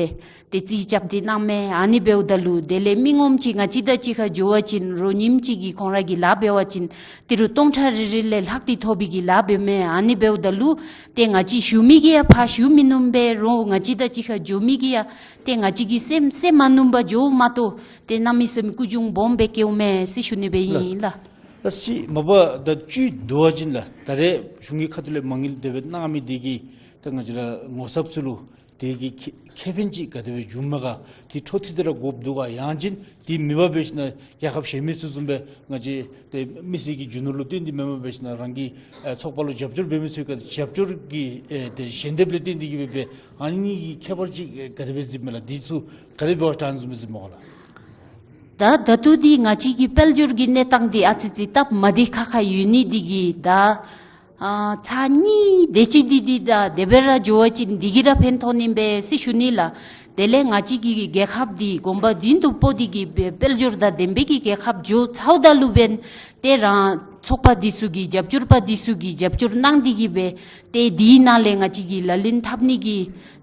ཏེ་རྩིས་རྐྱབ་སྟེ་གནངམ་མས། ཨ་ནི་འབདཝ་ད་ལུ་དེ་ལས་མི་ངོམ་ཅིག་ང་བཅས་དང་གཅིག་ཁར་འགྱོ་བ་ཅིན་རོགས་རྙིངམ་ཅིག་གིས་ཁོང་ར་གི་ལཱ་འབད་བ་ཅིན་ཏི་རུ་སྟོང་ཕྲག་རེ་རེ་ལས་ལྷག་སྟེ་ཐོབ་པའི་གི་ལཱ་འབདཝ་མས། ཨ་ནི་འབདཝ་ད་ལུ་ཏེ་ང་བཅས་ཞུ་མི་གིས་ཡང་ཕར་ཞུ་མི་ནུམ་པས། རོགས་ང་བཅས་དང་གཅིག་ཁར་འགྱོ་མི་གིས་ཡང་ཏེ་ང་བཅས་ཀྱི་སེམས་སེམས་མ་ནུམ་པར་འགྱོཝ་མ་གཏོགས་ཏེ་གནམ་མེད་ས་མེད་སྐུ་གྱོང་སྦོམ་སྦེ་བཀལཝ་མས་ཟེར་ཞུ་ནི་སྦེ་ཨིན་ལགས། ལགས་སོ། ཅིག་མ་པ་ད་ཅིག་འདུག་པ་ཅིན་ལགས། ད་རེས་གཞུང་གི་ཁ་ཐུག་ལས་མ་དངུལ་དེ་སྦེ་གནང་མི་དེ་གིས་ད་ང་བཅས་ར་ངོ་ཚབ་ཚུ་ལུ་དེ་གི་ཁེ་ཁེ་ཕན་ཅིག་ག་དེ་སྦེ་བྱུངམ་མས་ག། དེ་འཕྲོ་མཐུད་དེ་ར་དགོཔ་འདུག་ག། ཡང་ཅིན་དེ་མེད་པར་འབད་ཞིན་ན་རྒྱལ་ཁབ་གཞན་མི་ཚུ་བཟུམ་སྦེ་ང་བཅས་ཏེ་མི་སེར་གྱི་རྒྱུ་ནོར་ལུ་བརྟེན་ཏེ་མེན་པར་འབད་ཞིན་ན་རང་གི་ཨེ་ཚོགས་པ་ལུ་རྒྱབ་སྐྱོར་འབད་མི་ཚུ་ག་རྒྱབ་སྐྱོར་གྱི་ཨེ་ཏེ་ཞལ་འདེབས་ལས་བརྟེན་ཏེ་གིས་སྦེ་འབད་ཨ་ནི་གི་ཁྱད་པར་ཅིག་ག་དེ་སྦེ་གཟིགསཔ་མས་ལགས། དེ་ཚུ་ག་དེ་སྦེ་བལྟ་ནི་བཟུམ་སྦེ་གཟིགསཔ་མས་ག་ལགས། ད་ད་ལྟོ་འདི་ང་བཅས་ཀྱི་དཔལ་འབྱོར་གྱི་གནས་སྟངས་འདི་ཨ་ཙི་ཙི་སྟབས་མ་བདེ་ཁག་ཁ་ཡོད་ནི་འདི་གིས་ད་ཨ་ཚར་གཉིས་དེ་ཅིག་འདི་འདི་ད་དེ་སྦེ་ར་འགྱོ་བ་ཅིན་འདི་གིས་ར་ཕན་ཐོགས་ནི་མས་ཟེར་ཞུ་ནི་ལགས། དེ་ལས་ང་བཅས་ཀྱི་རྒྱལ་ཁབ་འདི་གོང་བ་འདི་ཚུ་པོ་འདི་གིས་སྦེ་དཔལ་འབྱོར་དང་ལྡན་པའི་གི་རྒྱལ་ཁབ་འགྱོ་ཚརཝ་ད་ལུ་འབདན་ཏེ་རང་ཚོགས་པ་འདི་ཚུ་གིས་རྒྱབ་སྐྱོར་པ་འདི་ཚུ་གིས་རྒྱབ་སྐྱོར་གནང་སྟེ་གིས་སྦེ་ཏེ་འདི་ནང་ལས་ང་བཅས་ཀྱིས་ལག་ལེན་འཐབ་ནི་གི་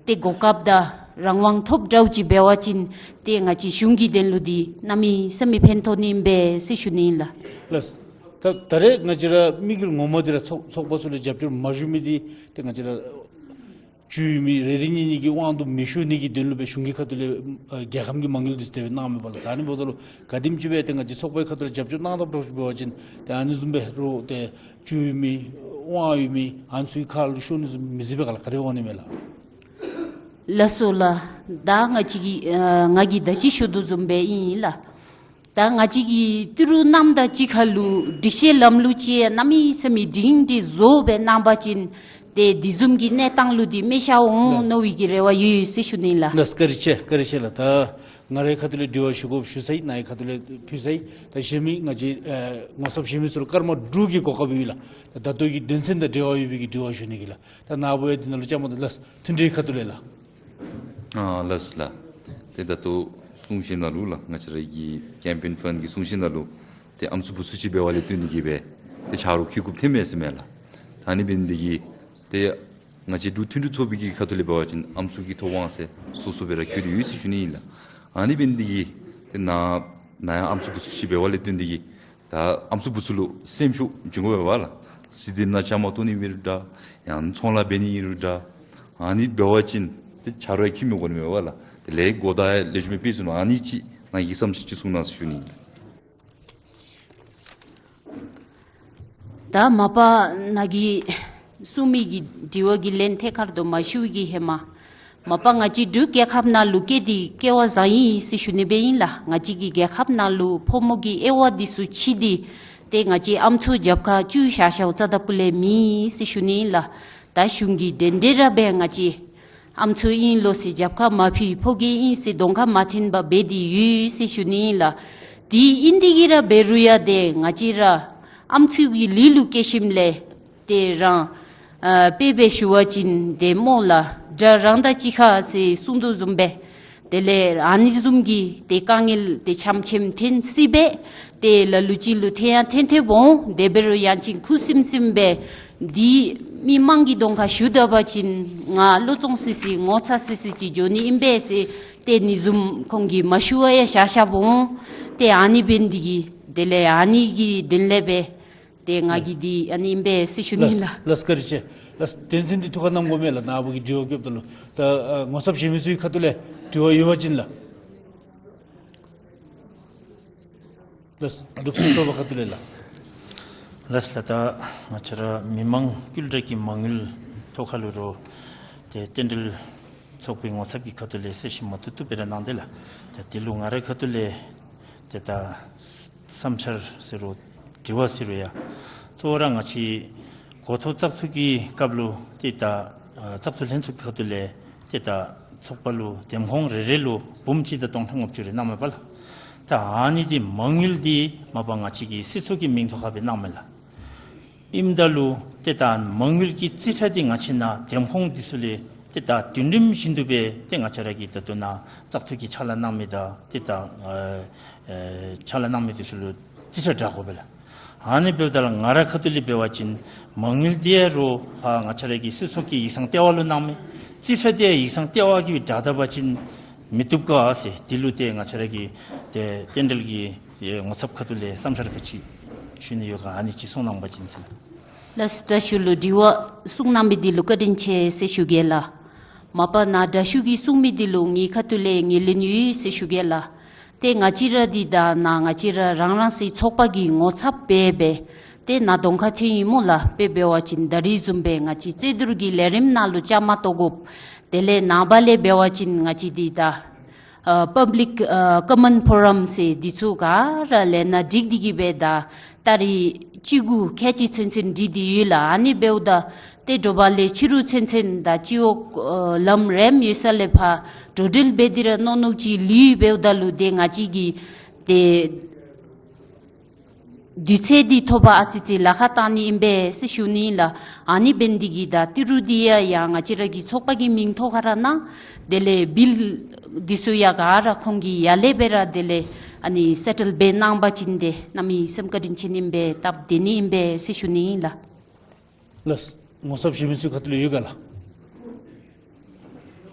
ཏེ་གོ་སྐབས་དང་རང་དབང་ཐོབ་འདྲཝ་ཅིག་འབད་བ་ཅིན་ཏེ་ང་བཅས་གཞུང་གི་དོན་ལུ་འདི་གནམ་མེད་ས་མེད་ཕན་ཐོགས་ནི་ཨིན་པས་ཟེར་ཞུ་ནི་ཨིན་ལགས། ལགས། ད་ད་རེས་ང་བཅས་ར་དམིགས་ཡུལ་ངོ་མ་འདི་ར་ཚོགས་ཚོགས་པ་ཚུ་ལུ་རྒྱབ་སྐྱོར་མ་ཞུ་མི་འདི་ཏེ་ང་བཅས་ར་བཅུད་ཡོད་མི་རེ་རེ་གཉིས་གཉིས་ཀྱི་དབང་དུ་མི་ཤོར་ནི་གི་དོན་ལུ་སྦེ་གཞུང་གི་ཁ་ཐུག་ལས་ཨ་རྒྱལ་ཁམས་ཀྱི་མ་དངུལ་འདི་ཚུ་དེ་སྦེ་གནངམ་མས་པ་ལགས། ད་ཨ་ནི་འབདཝ་ད་ལུ་ག་དེམ་ཅིག་སྦེ་ཏེ་ང་བཅས་ཚོགས་པའི་ཁ་ཐུག་ལས་རྒྱབ་སྐྱོར་གནང་དཔ་འདྲཝ་ཅིག་འབད་བ་ཅིན་ཏེ་ཨ་ནི་བཟུམ་སྦེ་རོགས་ཏེ་བཅུད་ཡོད་མི་དབང་ཡོད་མི་ཨ་ནི་ཚུ་གི་ཁ་ལུ་ཤོར་ནི་བཟུམ་མི་གཟིགས་པས་ག་ལགས། ག་དེ་སྦེ་འོང་ནི་མས་ལགས། ལགས་སོ་ལགས། ད་ང་བཅས་ཀྱིས་ཨ་ང་གིས་ད་ཅི་ཞུ་དོ་བཟུམ་སྦེ་ཨིན་ལགས། ད་ང་བཅས་ཀྱིས་ཏི་རུ་གནངམ་དང་གཅིག་ཁར་ལུ་སྒྲིག་གཞི་ལམ་ལུགས་ཅིག་གནམ་མེད་ས་མེད་སྒྲིང་སྒྲི་བཟོ་སྦེ་གནང་པ་ཅིན་ཏེ་འདི་བཟུམ་གྱི་གནས་སྟངས་ལུ་འདི་མེ་ཤ་འོང་མནོ་བའི་གི་རེ་བ་ཡོད་ཟེར་ཞུ་ནི་ལགས། ལགས། བཀའ་དྲིན་ཆེ། བཀའ་དྲིན་ཆེ་ལགས། ད་ང་རའི་ཁ་ཐུག་ལས་དྲི་བ་ཞུ་དགོཔ་ཞུ་ཚར་ཡི། ནཱ་གི་ཁ་ཐུག་ལས་ཕུལ་ཚར་ཡི། ད་གཞན་མི་ང་བཅས་ཨེ་ངོ་ཚབ་གཞན་མི་ཚུ་ལུ་སྐར་མ་དྲུག་གི་གོ་སྐབས་ཡོད་ལགས། ད་ད་ལྟོ་གི་དོན་ཚན་དང་འབྲེལ་བ་ཡོད་པའི་གི་དྲི་བ་ཞུ་ནི་གི་ལགས། ད་ནཱ་བུ་ཡང་འདི་ནང་ལུ་བཅའ་མར་གཏོགས། ལགས། མཐུན་སྒྲིལ་ཁ་ཐུག་ལས་ལགས། ཨ་ལགས་སོ་ལགས། ཏེ་ད་ལྟོ་གསུང་བཤད་ནང་ལུ་ལགས། ང་བཅས་ར་གི་ཀེམ་པེན་ཕཱན་གི་གསུང་བཤད་ནང་ལུ་ཏེ་ཨམ་སྲུ་བུ་ཚུ་ཅིག་འབད་བ་ལས་བརྟེན་ཏེ་གིས་སྦེ་ཏེ་ཆ་རོགས་འཁྱིད་དགོཔ་ཐོནམ་མས་ཟེར་མས་ལགས། ད་ཨ་ནི་འབད་ནི་འདི་གིས་ཏེ་ང་བཅས་འབྲུག་མཐུན་སྒྲིལ་ཚོགས་པའི་གི་ཁ་ཐུག་ལས་འབད་བ་ཅིན་ཨམ་སྲུ་གི་ཐོབ་དབང་ཟེར་སོ་སོ་སྦེ་ར་འཁྱིད་དེ་ཡོད་ཟེར་ཞུ་ནི་ཨིན་ལགས། ཨ་ནི་འབད་ནི་འདི་གིས་ཏེ་ནཱ་ནཱ་ཡང་ཨམ་སྲུ་བུ་ཚུ་ཅིག་འབད་བ་ལས་བརྟེན་ཏེ་གིས་ད་ཨམ་སྲུ་བུ་ཚུ་ལུ་སེམས་ཤུགས་བྱིན་དགོ་པས་ལགས། སྲིད་དོན་ནང་བཅའ་མར་གཏོགས་ནི་འབད་རུང་འདྲ། ཡང་ཚོང་ལཱ་འབད་ནི་ཨིན་རུང་འདྲ། ཨ་ནི་འབད་བ་ཅིན་ཏེ་ཆ་རོགས་ཡང་འཁྱིད་མི་དགོ་ནི་མས་པ་ལགས། དེ་ལས་གོ་བརྡ་ཡང་ལེགས་ཤོམ་སྦེ་སྤེལ་ཚུགས་ནི། ཨ་ནི་ཅིག་ནཱ་གི་བསམ་ཚུལ་ཅིག་གསུང་གནང་ཟེར་ཞུ་ནི་ཨིན། ད་མ་པ་ནཱ་གིས་གསུང་མི་གི་དྲི་བ་གི་ལན་ཐད་ཀར་དུ་མ་ཞུ་བའི་གི་ཧེ་མ། མ་པ་ང་བཅས་འབྲུག་རྒྱལ་ཁབ་ནང་ལུ་སྐྱེས་ཏེ་སྐྱེ་བ་བཟང་ཡི་ཟེར་ཞུ་ནི་སྦེ་ཨིན་ལགས། ང་བཅས་ཀྱི་རྒྱལ་ཁབ་ནང་ལུ་ཕོ་མོ་གི་དབྱེ་བ་འདི་ཚུ་ཕྱེ་སྟེ་ཏེ་ང་བཅས་ཨམ་སྲུ་རྒྱབ་ཁར་བཙུགས་བཞག་བཞགཔ་རྩ་དང་སྤུ་ལས་མེད་ཟེར་ཞུ་ནི་ཨིན་ལགས། ད་གཞུང་གིས་འདྲན་འདྲ་ར་སྦེ་ང་བཅས་ཨམ་སྲུ་ཨིན་ལོ་ཟེར་རྒྱབ་ཁར་མ་ཕུལ། ཕོ་རྒྱས་ཨིན་ཟེར་གདོང་ཁར་མ་འཐོན་པར་འབད་དེ་ཡོད་ཟེར་ཞུ་ནི་ཨིན་ལགས། དེ་ཨིན་ཏེ་གིས་ར་འབད་རུང་ཡང་ཏེ་ང་བཅས་ར་ཨམ་སྲུ་གི་ལཱ་ལུ་བསྐྱལ་ཞིནམ་ལས་ཏེ་རང་ཨ་དཔེ་སྦེ་ཞུ་བ་ཅིན་ཏེ་སྨོ་ལགས། དགྲ་རང་དང་གཅིག་ཁར་ཟེར་གསུང་དོ་བཟུམ་སྦེ། དེ་ལས་ཨ་ནི་བཟུམ་གྱི་ཏེ་དཀའ་ངལ་ཏེ་ཆམ་ཆེམ་ཐོན་སྲིད་པས། ཏེ་ལ་ལུ་ཅིག་ལུ་ཐོན་ཡང་ཐོན་ཐོནམ་འོང་། དེ་འབད་རུང་ཡང་ཅིན་ཁུ་སིམ་སིམ་སྦེ་འདི་མི་མང་གི་གདོང་ཁར་ཞུ་ད་པ་ཅིན་ང་བློ་གཏོང་སི་སི་ངོ་ཚ་སི་སི་ཅིག་འགྱོ་ནི་ཨིན་པས་ཟེར་ ཏེ་ཨ་ནི་བཟུམ་ཁོང་གིས་མ་ཞུ་བར་ཡང་བཞག་བཞགཔ་འོང་། ཏེ་ཨ་ནི་འབད་ནི་འདི་གིས་དེ་ལས་ཨ་ནི་གི་དོན་ལས་སྦེ་ཏེ་ང་གིས་འདི་ཨ་ནི་ཨིན་པས་ཟེར་ཞུ་ནི་ལགས། ལགས་ལགས། བཀའ་དྲིན་ཆེ། ལགས་དོན་ཚན་འདི་ཐུགས་ཁར་བསྣམ་དགོ་མས་ལགས། ནཱ་བུ་གིས་དྲི་བ་བཀོདཔ་ད་ལུ་ད་ཨ་ངོ་ཚབ་ཞུ་མི་ཚུ་གི་ཁ་ཐུག་ལས་དྲི་བ་ཡོད་པ་ཅིན་ལགས། ལགས་འབྲུག་ཕུན་ཚོགས་པ་ཁ་ཐུག་ལས་ལགས། ལགས་ལགས། ད་ང་བཅས་ར་མི་མང་ཀུན་དགའ་གི་མ་དངུལ་ཐོག་ཁ་ལུ་རུང་ཏེ་རྟེན་འབྲེལ་ཚོགས་པའི་ངོ་ཚབ་ཀྱི་ཁ་ཐུག་ལས་གསལ་བཤད་མ་ཐུབ་ཐུབ་སྦེ་ར་གནང་དེས་ལགས། ཏེ་དེ་ལུ་ང་རའི་ཁ་ཐུག་ལས་ཏེ་ད་བསམ་འཆར་ཟེར་རུང་དྲི་བ་ཟེར་རུང་ཡང་གཙོ་བོ་ར་ང་བཅས་འགོ་ཐོག་བཙག་འཐུ་གི་སྐབས་ལུ་ཏེ་ད་ཨ་བཙག་འཐུ་ལྷན་ཚོགས་ཀྱི་ཁ་ཐུག་ལས་ཏེ་ད་ཚོགས་པ་ལུ་འདེམས་ཁོངས་རེ་རེ་ལུ་འབུམ་གཅིག་དང་སྟོང་ཕྲག་ལྔ་བཅུ་རེ་གནང་མས་པ་ལགས། ད་ཨ་ནི་འདི་མ་དངུལ་འདི་མ་པ་ང་བཅས་ཀྱི་སྲིད་ཚོགས་ཀྱི་མིང་ཐོག་ཁར་སྦེ་གནང་མས་ལགས། ཨིནམ་ད་ལུ་ཏེ་ད་མ་དངུལ་གྱི་རྩིས་ཁྲ་འདི་ང་བཅས་ནཱ་འདེམས་ཁོངས་འདི་ཚུ་ལས་ཏེ་ད་དུས་རིམ་བཞིན་དུ་སྦེ་ཏེ་ང་བཅས་ར་གི་ད་ལྟོ་ནཱ་བཙག་འཐུ་གི་ཕྱག་ལཱ་གནང་མི་དང་ཏེ་ད་ཨ་ཨ་ཕྱག་ལཱ་གནང་མི་འདི་ཚུ་ལུ་རྩིས་ཁྲ་བསྒྲག་དགོ་པས་ལགས། ཨ་ནི་འབདཝ་ད་ལུ་ང་རའི་ཁ་ཐུག་ལས་འབད་བ་ཅིན་མ་དངུལ་འདི་ཡང་རུང་ཕར་ང་བཅས་ར་གི་སྲིད་ཚོགས་ཀྱི་ཡིག་ཚང་ལྟེ་བ་ལུ་གནང་མས། རྩིས་ཁྲ་འདི་ཡང་ཡིག་ཚང་ལྟེ་བ་གིས་བསྒྲགས་ད་པ་ཅིན་མི་བཏུབ་ག་ཟེར། འདི་ལུ་ཏེ་ང་བཅས་ར་གི་ཏེ་རྟེན་འབྲེལ་གྱི་ཏེ་ངོ་ཚབ་ཁ་ཐུག་ལས་བསམ་འཆར་ག་ཅི་ཞུ་ནི་ཡོད་ག་ཨ་ནི་ཅིག་གསུང་གནང་པ་ཅིན་ཟེར། ལགས་དྲག་ཤོས་ལུ་དྲི་བ་གསུང་གནང་མི་འདི་ལུ་བཀའ་དྲིན་ཆེ་ཟེར་ཞུ་གེ་ལགས། མ་པ་ནཱ་དྲག་ཤོས་ཀྱིས་གསུང་མི་འདི་ལུ་ངེའི་ཁ་ཐུག་ལས་ངོས་ལེན་ཡོད་ཟེར་ཞུ་གེ་ལགས། ཏེ་ང་བཅས་ར་འདི་ད་ནཱ་ང་བཅས་ར་རང་རང་སོའི་ཚོགས་པ་གི་ངོ་ཚབ་སྦེ་འབད། ཏེ་ནཱ་གདོང་ཁར་འཐོན་ཡི་སྨོ་ལགས། དཔེ་འབད་བ་ཅིན་ད་རིས་བཟུམ་སྦེ་ང་བཅས་རྩོད་བསྡུར་གྱི་ལས་རིམ་ནང་ལུ་བཅའ་མར་གཏོགས་དགོཔ། དེ་ལས་ནངས་པ་ལས་འབད་བ་ཅིན་ང་བཅས་འདི་ད་ཨ་པབ་ལིཀ་ཨ་ཀོ་མཱན་ཕོ་རམ་ཟེར་འདི་ཚུ་ག་ར་ལས་ནཱ་བསྒྲིགས་ཏེ་གི་སྦེ་ད་ཏ་རིག་བཅུ་དགུ་ཁལ་གཅིག་ཚུན་ཚོད་བསྒྲིགས་ཏེ་ཡོད་ལགས། ཨ་ནི་འབདཝ་ད་ཏེ་དྲོ་པ་ལས་ཕྱི་རུ་ཚུན་ཚོད་ད་སྤྱི་འོག་ཨ་ལམ་རིམ་ཡོད་ས་ལས་ཕར་འགྲོ་འགྲུལ་འབད་དེ་ར་མནོ་མནོཝ་ཅིག་ལུས་འབདཝ་ད་ལུ་ཏེ་ང་བཅས་ཀྱིས་ཏེ་དུས་ཚོད་འདི་ཐོབ་པར་ཨ་ཙི་ཅིག་ལཱ་ཁག་བཏང་ནི་ཨིན་པས་ཟེར་ཞུ་ནི་ལགས། ཨ་ནི་འབད་ནི་འདི་གིས་ད་ཏི་རུ་འདི་ཡང་ཡང་ང་བཅས་ར་གི་ཚོགས་པ་གི་མིང་ཐོག་ཁར་ར་གནང་། དེ་ལས་བིལ་འདི་ཚུ་ཡང་ག་ར་ཁོང་གིས་ཡར་ལས་སྦེ་ར་དེ་ལས་ཨ་ནི་སེ་ཊལ་འབད་གནང་པ་ཅིན་ཏེ་གནམ་མེད་ས་མེད་བཀའ་དྲིན་ཆེ་ནི་ཨིན་པས། སྟབས་བདེ་ནི་ཨིན་པས་ཟེར་ཞུ་ནི་ཨིན་ལགས། ལགས། ངོ་ཚབ་ཞུ་མི་ཚུ་ཁ་ཐུག་ལུ་ཡོད་ག་ལགས།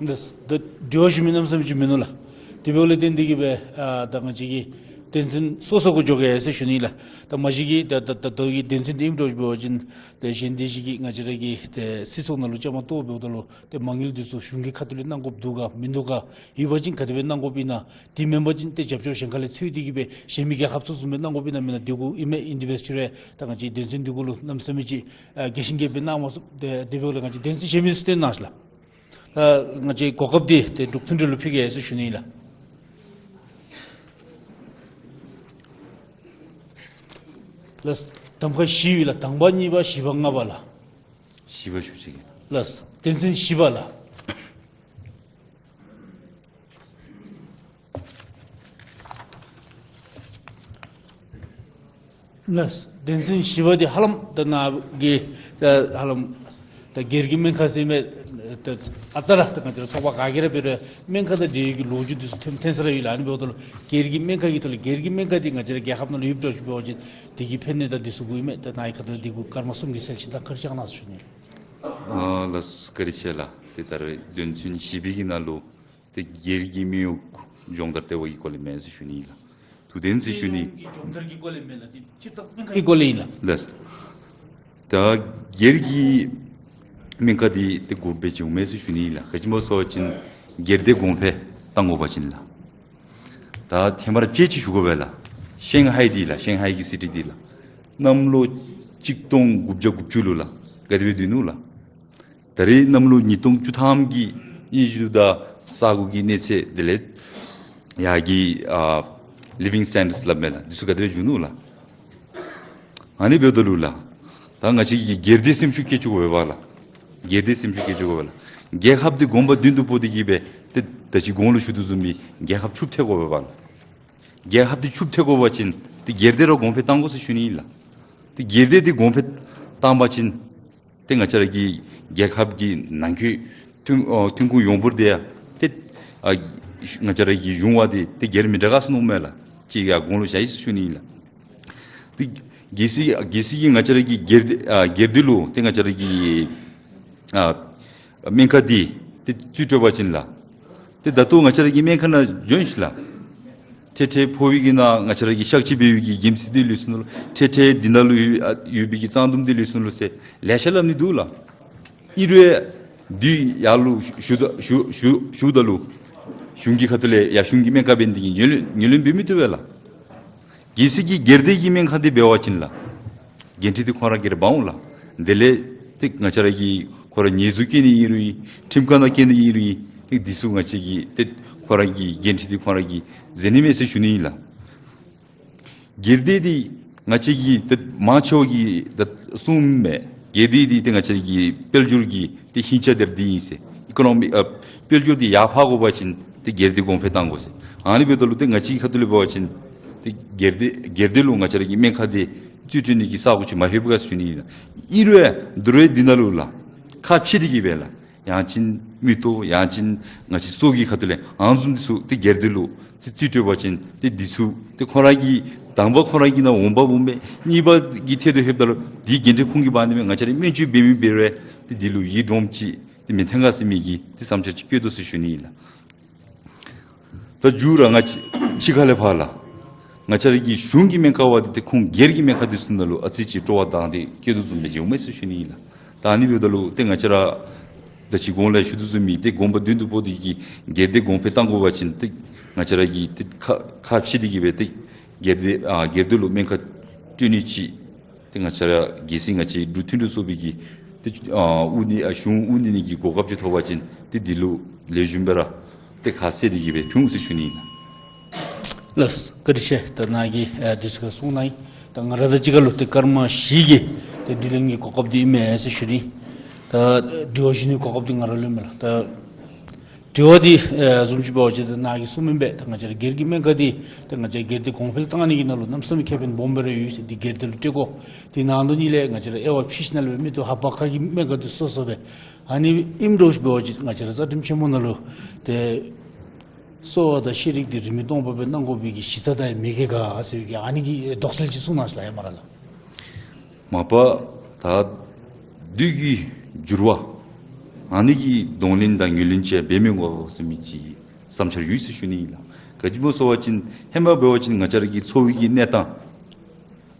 ལགས། ད་དྲི་བ་ཞུ་མི་གནམ་ས་མེད་ཅིག་མིན་ནུག་ལགས། དེ་འབདཝ་ལས་བརྟེན་ཏེ་གི་སྦེ་ཨ་ད་ང་བཅས་ཀྱི་དོན་ཚན་སོ་སོ་གུ་འགྱོ་གེ་ཟེར་ཞུ་ནི་ལགས། ད་མ་གཞི་གི་ད་ད་ད་ལྟོ་གི་དོན་ཚན་འདི་ཨིནམ་འདྲཝ་ཅིག་འབད་བ་ཅིན་ཏེ་གཞན་དེ་ཅིག་གི་ང་བཅས་ར་གི་ཏེ་སྲིད་ཚོགས་ནང་ལུ་བཅའ་མར་གཏོགས་འབདཝ་ད་ལུ་ཏེ་མ་དངུལ་འདི་ཚུ་གཞུང་གི་ཁ་ཐུག་ལས་གནང་དགོཔ་འདུག་ག་མིན་འདུག་ག། ཡོད་པ་ཅིན་ག་དེ་སྦེ་གནང་དགོཔ་ཨིན་ན། དེ་མེན་པ་ཅིན་ཏེ་རྒྱབ་སྐྱོར་གཞན་ཁ་ལས་འཚོལ་ཏེ་གི་སྦེ་གཞན་མི་རྒྱལ་ཁབ་ཚུ་བཟུམ་སྦེ་གནང་དགོཔ་ཨིན་ན་མེན་ན། དེ་གུ་ཨིན་མས་ཨིན་དེ་སྦེ་ཞུ་རུང་ད་ང་བཅས་དོན་ཚན་འདི་གུ་ལུ་གནམ་མེད་ས་མེད་ཅིག་ཨ་རྒྱས་ཤིང་རྒྱསཔ་སྦེ་གནང་མ་ཚུགས། ཏེ་དེ་འབདཝ་ལས་ང་བཅས་དོན་ཚན་གཞན་མི་ཚུ་སྟོན་གནང་ཤིག་ལགས། ད་ང་བཅས་གོ་སྐབས་འདི་ཏེ་འབྲུག་མཐུན་སྒྲིལ་ལུ་ཕུལ་གེ་ཟེར་ཞུ་ནི་ལགས། ལགས། གདམ་ཁ་བཞི་ཡོད་ལགས། དང་པ་གཉིས་པ་བཞི་པ་ལྔ་པ་ལགས། བཞི་པ་ཞུ་ཅི་གེ། ལགས། དོན་ཚན་བཞི་པ་ལགས། ལགས། དོན་ཚན་བཞི་པ་འདི་ཧ་ལམ་ད་ནཱ་གི་ད་ཧ་ལམ་ད་སྒེར་གྱི་སྨན་ཁང་ཟེར་མི་ད་ཨ་རྟག་ར་ད་ང་བཅས་ར་ཚོགས་པ་ག་གིས་ར་འབད་རུང་སྨན་ཁང་དང་འབྲེལ་ཡོད་ཀྱི་ལོ་རྒྱུས་འདི་ཚུ་ཐོན་ཐོན་ས་ར་ཡོད་ལགས། ཨ་ནི་འབདཝ་ད་ལུ་སྒེར་གྱི་སྨན་ཁང་གི་ཐོག་ལས་སྒེར་གྱི་སྨན་ཁང་འདི་ང་བཅས་ར་རྒྱལ་ཁབ་ནང་ལུ་ཡོདཔ་འདྲཝ་ཅིག་འབད་བ་ཅིན་དེ་གི་ཕན་གནོད་དང་འདི་ཚུ་གུ་ཨིན་མས། ད་ནཱ་གི་ཁ་ཐུག་ལས་འདི་གུ་སྐར་མ་གསུམ་གྱི་གསལ་བཤད་དང་ཁ་བཤད་གནང་ཟེར་ཞུ་ནི། ཨ་ལགས་བཀའ་དྲིན་ཆེ་ལགས། ཏེ་ད་རེས་དོན་ཚན་བཞི་པའི་གི་ནང་ལུ་ཏེ་སྒེར་གྱི་སྨན་གཡོག་སྦྱོང་བརྡར་ལྟེ་བ་གི་སྐོར་ལས་མས་ཟེར་ཞུ་ནི་ཨིན་ལགས། དུས་དོན་ཟེར་ཞུ་ནི། སྨན་གཡོག་གི་སྦྱོང་བརྡར་གྱི་སྐོར་ལས་མེན་ལགས། ཏེ་སྤྱིར་བཏང་སྨན་ཁང་གི་སྐོར་ལས་ཨིན་ལགས། ལགས། ད་སྒེར་གྱི་སྨན་ཁང་འདི་ཏེ་དགོཔ་སྦེ་བྱུངམ་མས་ཟེར་ཞུ་ནི་ཨིན་ལགས། ག་ཅི་སྨོ་ཟེར་བ་ཅིན་སྒེར་སྡེ་གོང་འཕེལ་གཏང་དགོ་པ་ཅིན་ལགས། ད་ཧེ་མ་ར་དཔྱེ་ཅིག་ཞུ་དགོ་པས་ལགས། ཤང་ཧའེ་འདི་ལགས། ཤང་ཧའེ་གི་སི་ཊི་འདི་ལགས། གནམ་ལོ་གཅིག་སྟོང་དགུ་བརྒྱ་དགུ་བཅུ་ལུ་ལགས། ག་དེ་སྦེ་སྡོད་ནུག་ལགས། ད་རེས་གནམ་ལོ་ཉིས་སྟོང་བཅུ་ཐམ་གྱི་སྙན་ཞུ་དང་ས་གོ་གི་གནས་ཚད་དེ་ལས་ཡར་གྱི་ཨ་ལི་ཝིང་སི་ཊེན་ཌརཌསི་སླབ་མས་ལགས། འདི་ཚུ་ག་དེ་སྦེ་བྱུང་ནུག་ལགས། ཨ་ནི་འབདཝ་ད་ལུ་ལགས། ད་ང་བཅས་ཀྱིས་སྒེར་སྡེ་སེམས་ཤུགས་བསྐྱེད་བཅུག་དགོ་པས་ལགས། སྒེར་སྡེ་སེམས་ཤུགས་བསྐྱེད་བཅུག་དགོ་པས་ལགས། རྒྱལ་ཁབ་འདི་གོང་བར་མདུན་དུ་སྤོ་སྟེ་གི་སྦེ་ཏེ་ད་ཅི་གོང་ལུ་ཞུ་དོ་བཟུམ་སྦེ་རྒྱལ་ཁབ་ཕྱུགཔོ་ཐལ་དགོ་པས་ལགས། རྒྱལ་ཁབ་འདི་ཕྱུགཔོ་ཐལ་དགོ་པ་ཅིན་ཏེ་སྒེར་སྡེ་ར་གོང་འཕེལ་གཏང་དགོ་ཟེར་ཞུ་ནི་ཨིན་ལགས། ཏེ་སྒེར་སྡེ་འདི་གོང་འཕེལ་བཏང་པ་ཅིན་ཏེ་ང་བཅས་ར་གི་རྒྱལ་ཁབ་ཀྱི་ནང་འཁོད་ཐོན་ཨ་ཐོན་ཁུངས་ཡོངས་འབོར་འདི་ཡང་ཏེ་ཨ་ང་བཅས་ར་གི་གཞུང་བ་འདི་ཏེ་སྒེར་མི་འདྲ་ག་ཟེར་མནོཝ་མས་ལགས། ཅིག་ཡར་གོང་ལུ་བཞག་ཡི་ཟེར་ཞུ་ནི་ཨིན་ལགས། ཏེ་གལ་སྲིད་གལ་སྲིད་ཀྱི་ང་བཅས་ར་གི་སྒེར་སྡེ་ཨ་སྒེར་སྡེ་ལུ་ཏེ་ང་བཅས་ར་གི་ཨ་སྨན་ཁང་འདི་ཏེ་བཙུགས་སྤྲོད་པ་ཅིན་ལགས། ཏེ་ད་ལྟོ་ང་བཅས་ར་གི་སྨན་ཁང་ནང་འབྱོན་ཤིག་ལགས། ཏེ་ཏེ་ཕོག་པའི་གི་ནང་ང་བཅས་ར་གི་གཤག་བཅོས་འབད་བའི་གི་འགན་འཁྲི་འདི་ལུས་སོང་ནུག་ལོ། ཏེ་ཏེ་འདི་ནང་ལུ་ཡོད་ཨ་ཡོད་པའི་གི་གཙང་སྡོམ་འདི་ལུས་སོང་ནུག་ལོ་ཟེར་ལེ་ཤ་སླབ་ནི་འདུག་ལགས། ཨིན་རུང་འདི་ཡར་ལུ་ཞུ་ད་ཞུ་ཞུ་ཞུཝ་ད་ལུ་གཞུང་གི་ཁ་ཐུག་ལས་ཡར་གཞུང་གི་སྨན་ཁང་འབད་ནི་འདི་གིས་ངོས་ལེན་ངོས་ལེན་འབད་མི་བཏུབ་པས་ལགས། གལ་སྲིད་ཀྱི་སྒེར་སྡེ་གི་སྨན་ཁང་འདི་འབད་བ་ཅིན་ལགས། འགན་འཁྲི་འདི་ཁོང་ར་གིས་ར་འབག་འོང་ལགས། དེ་ལས་ཏེ་ང་བཅས་ར་གིས་ཁོ་ར་ཉེས་འཛུགས་བཀལ་ནི་ཨིན་རུང་ཁྲིམས་ཁང་ནང་བཀལ་ནི་ཨིན་རུང་ཏེ་འདི་ཚུ་ང་བཅས་ཀྱིས་ཏེ་ཁོ་ར་གི་འགན་འཁྲི་འདི་ཁོང་ར་གིས་འཛེམ་ནི་མེད་ཟེར་ཞུ་ནི་ཨིན་ལགས། སྒེར་སྡེ་འདི་ང་བཅས་ཀྱིས་ཏེ་མང་ཆེ་བ་གིས་ད་གསུངམ་མས། སྒེར་སྡེ་འདི་ཏེ་ང་བཅས་ཀྱི་དཔལ་འབྱོར་གྱི་ཏེ་ཧིང་ཆ་དེ་ར་འདི་ཨིན་ཟེར། ཨི་ཀོ་ནོ་མི་ཨ་དཔལ་འབྱོར་འདི་ཡར་འཕར་དགོ་པ་ཅིན་ཏེ་སྒེར་སྡེ་གོང་འཕེལ་གཏང་དགོ་ཟེར། ཨ་ནི་འབདཝ་ད་ལུ་ཏེ་ང་བཅས་ཀྱི་ཁ་ཐུག་ལས་འབད་བ་ཅིན་ཏེ་སྒེར་སྡེ་སྒེར་སྡེ་ལུ་ང་བཅས་ར་གི་སྨན་ཁང་འདི་རྩིས་སྤྲོད་ནི་གི་ས་གོ་ཅིག་མ་ལྷོད་པས་ག་ཟེར་ཞུ་ནི་ཨིན་ལགས། ཨིན་རུང་ཡང་འདི་རུང་འདི་ནང་ལུ་ལགས་ཁ་ཕྱེ་སྟེ་གིས་སྦེ་ལགས། ཡང་ཅིན་མི་ཐོབ་ཡང་ཅིན་ང་བཅས་ཚོགས་ཀྱི་ཁ་ཐུག་ལས་ཨ་ནི་བཟུམ་འདི་ཚུ་ཏེ་སྒེར་སྡེ་ལུ་རྩིས་རྩིས་སྤྲོད་པ་ཅིན་ཏེ་འདི་ཚུ་ཏེ་ཁོང་ར་གི་དང་པ་ཁོང་ར་གི་ནང་འོང་འབབ་འོངམ་མས། གཉིས་པ་གི་ཐད་དུ་ལྷོདཔ་ད་ལུ་འདི་འགན་འཁྲི་ཁོང་གིས་འབག་ནི་མས། ང་བཅས་ར་སྨན་བཅོས་འབད་མི་འབད་རུང་ཏེ་འདི་ལུ་ཡིད་འདྲོངམ་ཅིག་ཏེ་མི་འཐོན་ག་ཟེར་མི་གི་ཏེ་བསམ་འཆར་ཅིག་བཀོད་དོ་ཟེར་ཞུ་ནི་ཨིན་ལགས། ད་མཇུག་ར་ང་བཅས་ཕྱི་ཁ་ལས་ཕར་ལགས། ང་བཅས་ར་གི་གཞུང་གི་སྨན་ཁང་བ་འདི་ཏེ་ཁོང་སྒེར་གྱི་སྨན་ཁང་འདི་ཚུ་ནང་ལུ་ཨ་ཙི་ཅིག་སྤྲོ་བ་དང་ཏེ་བསྐྱེད་དོ་བཟུམ་སྦེ་འགྱོཝ་མས་ཟེར་ཞུ་ནི་ཨིན་ལགས། ད་ཨ་ནི་འབདཝ་ད་ལུ་ཏེ་ང་བཅས་ར་ད་ཅི་གོང་ལས་ཞུ་དོ་བཟུམ་མའི་ཏེ་དགོངས་པ་མདུན་དུ་སྤོ་སྟེ་གིས་སྒེར་སྡེ་གོང་འཕེལ་གཏང་དགོ་པ་ཅིན་ཏེ་ང་བཅས་ར་གིས་ཏེ་ཁ་ཁ་ཕྱེ་སྟེ་གིས་སྦེ་ཏེ་སྒེར་སྡེ་ཨ་སྒེར་སྡེ་ལུ་སྨན་ཁང་སྤྲོད་ནི་ཅིག་ཏེ་ང་བཅས་ར་གལ་སྲིད་ང་བཅས་འབྲུག་མཐུན་གྲོས་ཚོགས་པའི་གི་ཏེ་ཨ་དབུ་འདི་ཨ་གཞུང་དབུ་འདི་ནི་གི་གོ་སྐབས་ཅིག་ཐོབ་པ་ཅིན་ཏེ་འདི་ལུ་ལེགས་ཤོམ་སྦེ་ར་ཏེ་ཁ་གསལ་ཏེ་གིས་སྦེ་ཕུལ་འོང་ཟེར་ཞུ་ནི་ཨིན་ལགས། ལགས་བཀའ་དྲིན་ཆེ། ད་ནཱ་གིས་ཨ་དུས་ཚོད་ཁར་གསུངས་གནང་ཡི། ད་ང་ར་དང་གཅིག་ཁར་ལུ་ཏེ་སྐར་མ་བཞི་གི་ཏེ་དྲི་ལན་གྱི་གོ་སྐབས་འདི་ཨིན་མས་ཟེར་ཞུ་ནི། ད་དྲི་བ་ཞུ་ནི་གོ་སྐབས་འདི་ང་ར་ལུ་ཨིན་མས་ལགས། ད་དྲི་བ་འདི་ཨ་བཟུམ་ཅིག་འབད་བ་ཅིན་ད་ནཱ་གིས་གསུངམ་ཨིན་པས། ད་ང་བཅས་ར་སྒེར་གྱི་སྨན་ཁང་འདི་ད་ང་བཅས་སྒེར་སྡེ་གོང་འཕེལ་གཏང་ནི་གི་ནང་ལུ་གནམ་མེད་ས་མེད་ཁེ་ཕན་སྦོམ་སྦེ་ར་ཡོད་ཟེར། འདི་སྒེར་སྡེ་ལུ་སྤྲོད་དགོ། དེ་ནང་དོན་གཉིས་ལས་ང་བཅས་ར་དབྱེ་བ་ཕྱེ་ཞིནམ་ལས་མི་ཐོབ། ཧ་པ་ཁ་གི་སྨན་ཁང་འདི་སོ་སོ་སྦེ་ཨ་ནི་ཨིནམ་འདྲཝ་ཅིག་འབད་བ་ཅིན་ང་བཅས་ར་རྩ་ཁྲིམས་ཆེན་མོ་ནང་ལུ་ཏེ་གསོ་བ་དང་ཤེས་རིག་འདི་རིས་མེད་སྟོང་པ་སྦེ་གནང་དགོ་པའི་གི་གཞི་རྩ་ད་ཡང་མེད་ག་ག་ཟེར་བའི་གི་ཨ་ནི་གི་དོགས་སེལ་ཅིག་གསུང་གནང་ཞིག་ལགས་ཡ་མ་ར་ལགས། མ་པ་ད་དུས་ཀྱི་འགྱུར་བ་ཨ་ནི་གི་གདོང་ལེན་དང་ངོས་ལེན་ཅིག་འབད་མི་དགོ་ཟེར་མི་ཅིག་བསམ་འཆར་ཡོད་ཟེར་ཞུ་ནི་ཨིན་ལགས། ག་ཅི་སྨོ་ཟེར་བ་ཅིན་ཧེ་མ་འབད་བ་ཅིན་ང་བཅས་ར་གི་འཚོ་བའི་གི་གནས་སྟངས་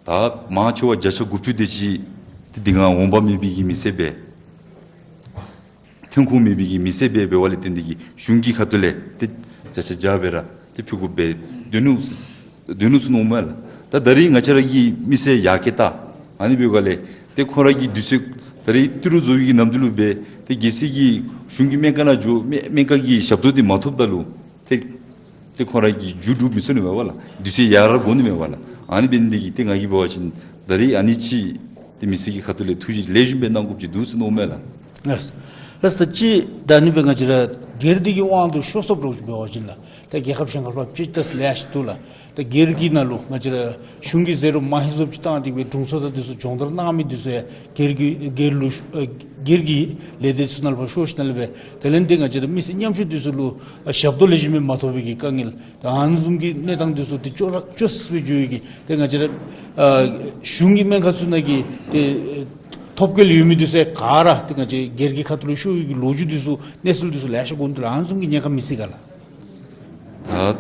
ད་མང་ཆེ་བ་བརྒྱ་ཆ་དགུ་བཅུ་དེ་ཅིག་ཏེ་འདི་ནང་འོང་འབབ་མེད་པའི་གི་མི་སེར་སྦེ་ཐོན་ཁུངས་མེད་པའི་གི་མི་སེར་སྦེ་འབད་བ་ལས་བརྟེན་ཏེ་གིས་གཞུང་གི་ཁ་ཐུག་ལས་ཏེ་བརྒྱ་ཆ་བརྒྱ་སྦེ་ར་ཏེ་ཕུལ་དགོཔ་སྦེ་སྡོད་ནུག་སྡོད་ནུག་ཟེར་མནོཝ་མས་ལགས། ད་ད་རིས་ང་བཅས་ར་གི་མི་སེར་ཡར་སྐྱེད་ད་ཨ་ནི་འབདཝ་ལས་ཏེ་ཁོང་ར་གི་དུས་ཚོད་ད་རིས་ཏི་རུ་བཟོ་བའི་གི་ནམ་དུས་ལུ་སྦེ་ཏེ་གལ་སྲིད་ཀྱི་གཞུང་གི་སྨན་ཁང་ནང་འགྱོ་སྨན་སྨན་ཁང་གི་ཞབས་ཏོག་འདི་མ་ཐོབ་ད་ལུ་ཏེ་ཏེ་ཁོང་ར་གི་མཇུག་སྒྲུབ་མི་ཚུགས་ནི་མས་པ་ལགས། དུས་ཚོད་ཡར་འགོར་ནི་མས་པ་ལགས། ཨ་ནི་འབད་ནི་འདི་གིས་ཏེ་ང་གིས་འབད་བ་ཅིན་ད་རིས་ཨ་ནི་ཅིག་ཏེ་མི་སེར་གྱི་ཁ་ཐུག་ལས་ཐུགས་བཞེད་ལེགས་ཤོམ་སྦེ་གནང་དགོཔ་ཅིག་འདུག་ཟེར་མནོཝ་མས་ལགས། ལགས། ལགས། ད་ཅི་ད་ཨ་ནི་སྦེ་ང་བཅས་ར་སྒེར་སྡེ་གི་དབང་དུ་ཤོར་སོངམ་འདྲཝ་ཅིག་འབད་བ་ཅིན་ལགས། ད་རྒྱལ་ཁབ་གཞན་ཁར་ཕར་ཕྱིས་ཏེ་ལེ་ཤ་འདུག་ལགས། ད་སྒེར་གྱི་ནང་ལུ་ང་བཅས་ར་གཞུང་གིས་ཟེར་རུང་མ་ཧེ་བཟུམ་ཅིག་བཏང་སྟེ་སྦེ་དྲུང་འཚོ་དང་འདི་ཚུ་སྦྱོང་བརྡར་གནང་མི་འདི་ཚུ་ཡང་སྒེར་གྱི་སྒེར་ལུ་ཨ་སྒེར་གྱི་ལས་སྡེ་ཚུ་ནང་ལུ་ཕར་ཤོར་ཞིནམ་ལས་སྦེ་དེ་ལས་ཏེ་ང་བཅས་ར་མི་སེར་ཉམ་ཆུང་འདི་ཚུ་ལུ་ཨ་ཞབས་ཏོག་ལེགས་ཤོམ་སྦེ་མ་ཐོབ་པའི་གི་དཀའ་ངལ། ད་ཨ་ནི་བཟུམ་གྱི་གནས་སྟངས་འདི་ཚུ་ཏེ་སྐྱོ་ར་སྐྱོ་སི་སྦེ་འགྱོ་བའི་གི་ཏེ་ང་བཅས་ར་ཨ་གཞུང་གི་སྨན་ཁང་ཚུ་ནང་གི་ཏེ་ཐོབ་སྐལ་ཡོད་མི་འདི་ཚུ་ཡང་ག་ར་ཏེ་ང་བཅས་སྒེར་གྱི་ཁ་ཐུག་ལུ་ཤོར་བའི་གི་ལོ་རྒྱུས་འདི་ཚུ་གནས་ཚུལ་འདི་ཚུ་ལེ་ཤ་གོ་དོ་ལགས། ཨ་ནི་བཟུམ་གྱི་ཉེན་ཁ་མི་སྲིད་ག་ལགས། ད་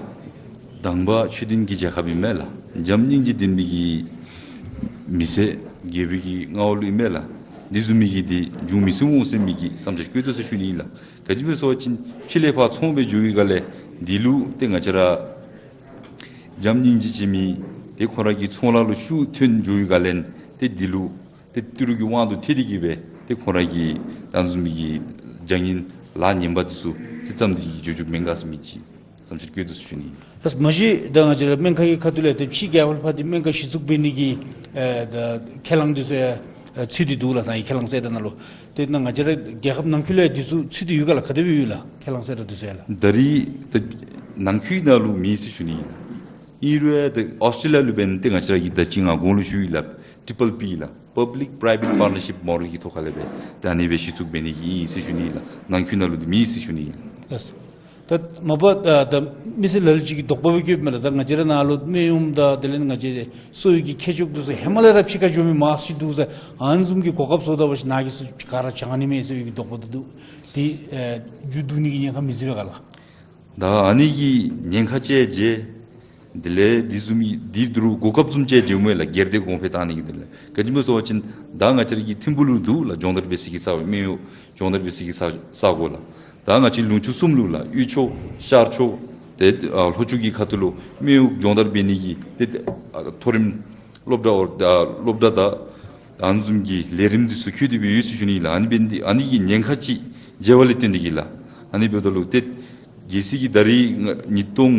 དང་པ་ཆོས་ལྡན་གྱི་རྒྱལ་ཁབ་ཨིན་མས་ལགས། འཇམ་སྙིང་རྗེ་ལྡན་མི་གི་མི་སེར་རྒྱལ་པོའི་གི་མངའ་འོག་ལུ་ཨིན་མས་ལགས། འདི་བཟུམ་མའི་གི་འདི་འབྱུང་མི་སྲིད་འོང་ཟེར་མི་གི་བསམ་འཆར་བཀོད་དོ་ཟེར་ཞུ་ནི་ཨིན་ལགས། ག་ཅི་སྨོ་ཟེར་བ་ཅིན་ཕྱི་ལས་ཕར་ཚོང་སྦེ་འགྱོ་བའི་སྒང་ལས་འདི་ལུ་ཏེ་ང་བཅས་ར་འཇམ་སྙིང་རྗེ་ཅན་མི་ཏེ་ཁོང་ར་གི་ཚོང་ལཱ་ལུ་ཤུགས་ཐོན་འགྱོ་བའི་སྒང་ལས་ཏེ་འདི་ལུ་ཏེ་ཏི་རུ་གི་དབང་དུ་ཐལ་ཏེ་གིས་སྦེ་ཏེ་ཁོང་ར་གི་ད་བཟུམ་མའི་གི་བྱ་ངན་ལཱ་ངན་པ་འདི་ཚུ་ཏེ་བརྩམས་ཏེ་གིས་འགྱོ་འགྱོཝ་མེན་ག་ཟེར་མི་ཅིག་བསམ་འཆར་བཀོད་དོ་ཟེར་ཞུ་ནི་ཨིན། ལགས། མ་གཞི་ད་ང་བཅས་ར་སྨན་ཁང་གི་ཁ་ཐུག་ལས་ཏེ་ཕྱི་རྒྱལ་ཁབ་ལུ་ཕར་ཏེ་སྨན་ཁང་གཞི་བཙུགས་འབད་ནི་གི་ཨེ་ད་ཁས་བླངས་འདི་ཚུ་ཡང་ཨེ་ཚུད་དེ་འདུག་ལགས། ད་ཨེ་ཁས་བླངས་གསལ་བསྒྲགས་ནང་ལུ། ཏེ་ནཱ་ང་བཅས་ར་རྒྱལ་ཁབ་ནང་འཁོད་ལུ་ཡང་འདི་ཚུ་ཚུད་དེ་ཡོད་ག་ལགས། ག་དེ་སྦེ་ཡོད་ལགས་ཁས་བླངས་གསལ་བསྒྲགས་འདི་ཚུ་ཡང་ལགས། ད་རིས་ད་ནང་འཁོད་ནང་ལུ་མེད་ཟེར་ཞུ་ནི་ཨིན་ལགས། ཨིན་རུང་ཡང་ད་ཨོསི་ཊྲེ་ལི་ཡ་ལུ་འབད་ནི་ཏེ་ང་བཅས་ར་གིས་ད་ཅི་ང་གོང་ལུ་ཞུ་ཡི་ལགས། ཊི་རི་པལ་པི་ལགས། Public Private Partnership Model གི་ཐོག་ཁ་ལས་སྦེ་ད་ཨ་ནི་སྦེ་གཞི་བཙུགས་འབད་ནི་ཨིན་ཟེར་ཞུ་ནི་ཨིན་ལགས། ནང་འཁོད་ནང་ལུ་འདི་མེད་ཟེར་ཞུ་ནི་ཨིན་ལགས། ལགས། ད་མ་པ་ད་ད་མི་སེར་ལ་ལུ་ཅིག་གིས་དོགས་པ་སྦེ་བཀོདཔ་མས་ལགས། ད་ང་བཅས་ར་ནཱ་ལུ་སྨན་གཡོགམ་དང་དེ་ལས་ང་བཅས་གསོ་བའི་གི་ཁྱད་ཆོས་འདི་ཚུ་ཧེ་མ་ལས་ར་ཕྱི་ཁར་འགྱོ་མི་མང་སུ་ཅིག་འདུག་ཟེར། ཨ་ནི་བཟུམ་གྱི་གོ་སྐབས་བཟོ་ད་པ་ཅིན་ནཱ་གིས་ཚུ་ག་ར་བྱང་ནི་མས་ཟེར་བའི་གི་དོགས་པ་འདི་འདུག། འདི་ཨེ་མཇུག་བསྡུ་ནི་གི་ཉེན་ཁ་མི་སྲིད་པས་ག་ལགས། ད་ཨ་ནི་གི་ཉེན་ཁ་བཅས་བརྗེད། དེ་ལས་འདི་བཟུམ་གྱི་འདི་འདི་རུ་གོ་སྐབས་བཟུམ་བཅས་བརྗེད་འོང་མས་ལགས། སྒེར་སྡེ་གོང་འཕེལ་བཏང་ནི་གི་དོན་ལས། ག་ཅི་སྨོ་ཟེར་བ་ཅིན་ད་ང་བཅས་ར་གི་ཐིམ་ཕུག་ལུ་འདུག་ལགས། སྦྱོང་བརྡར་འབད་ས་གི་ས་སྨན་གཡོག་སྦྱོང་བརྡར་འབད་ས་གི་ས་ས་གོ་ལགས། ད་ང་བཅས་ལུང་ཕྱོགས་གསུམ་ལུ་ལགས། དབུས་ཕྱོགས་ཤར་ཕྱོགས་ཏེ་ཨ་ལྷོ་ཕྱོགས་ཀྱི་ཁ་ཐུག་ལུ་སྨན་གཡོག་སྦྱོང་བརྡར་འབད་ནི་གི་ཏེ་ཨ་མཐོ་རིམ་སློབ་གྲྭ་འོ་ད་སློབ་གྲྭ་དང་ཨ་ནི་བཟུམ་གྱི་ལས་རིམ་འདི་ཚུ་བཀོད་དེ་སྦེ་ཡོད་ཟེར་ཞུ་ནི་ལགས། ཨ་ནི་འབད་ནི་འདི་ཨ་ནི་གི་ཉེན་ཁ་ཅིག་བརྗེད་པ་ལས་བརྟེན་ཏེ་གིས་ལགས། ཨ་ནི་འབདཝ་ད་ལུ་ཏེ་གལ་སྲིད་ཀྱི་ད་རིས་ང་ཉིས་སྟོང་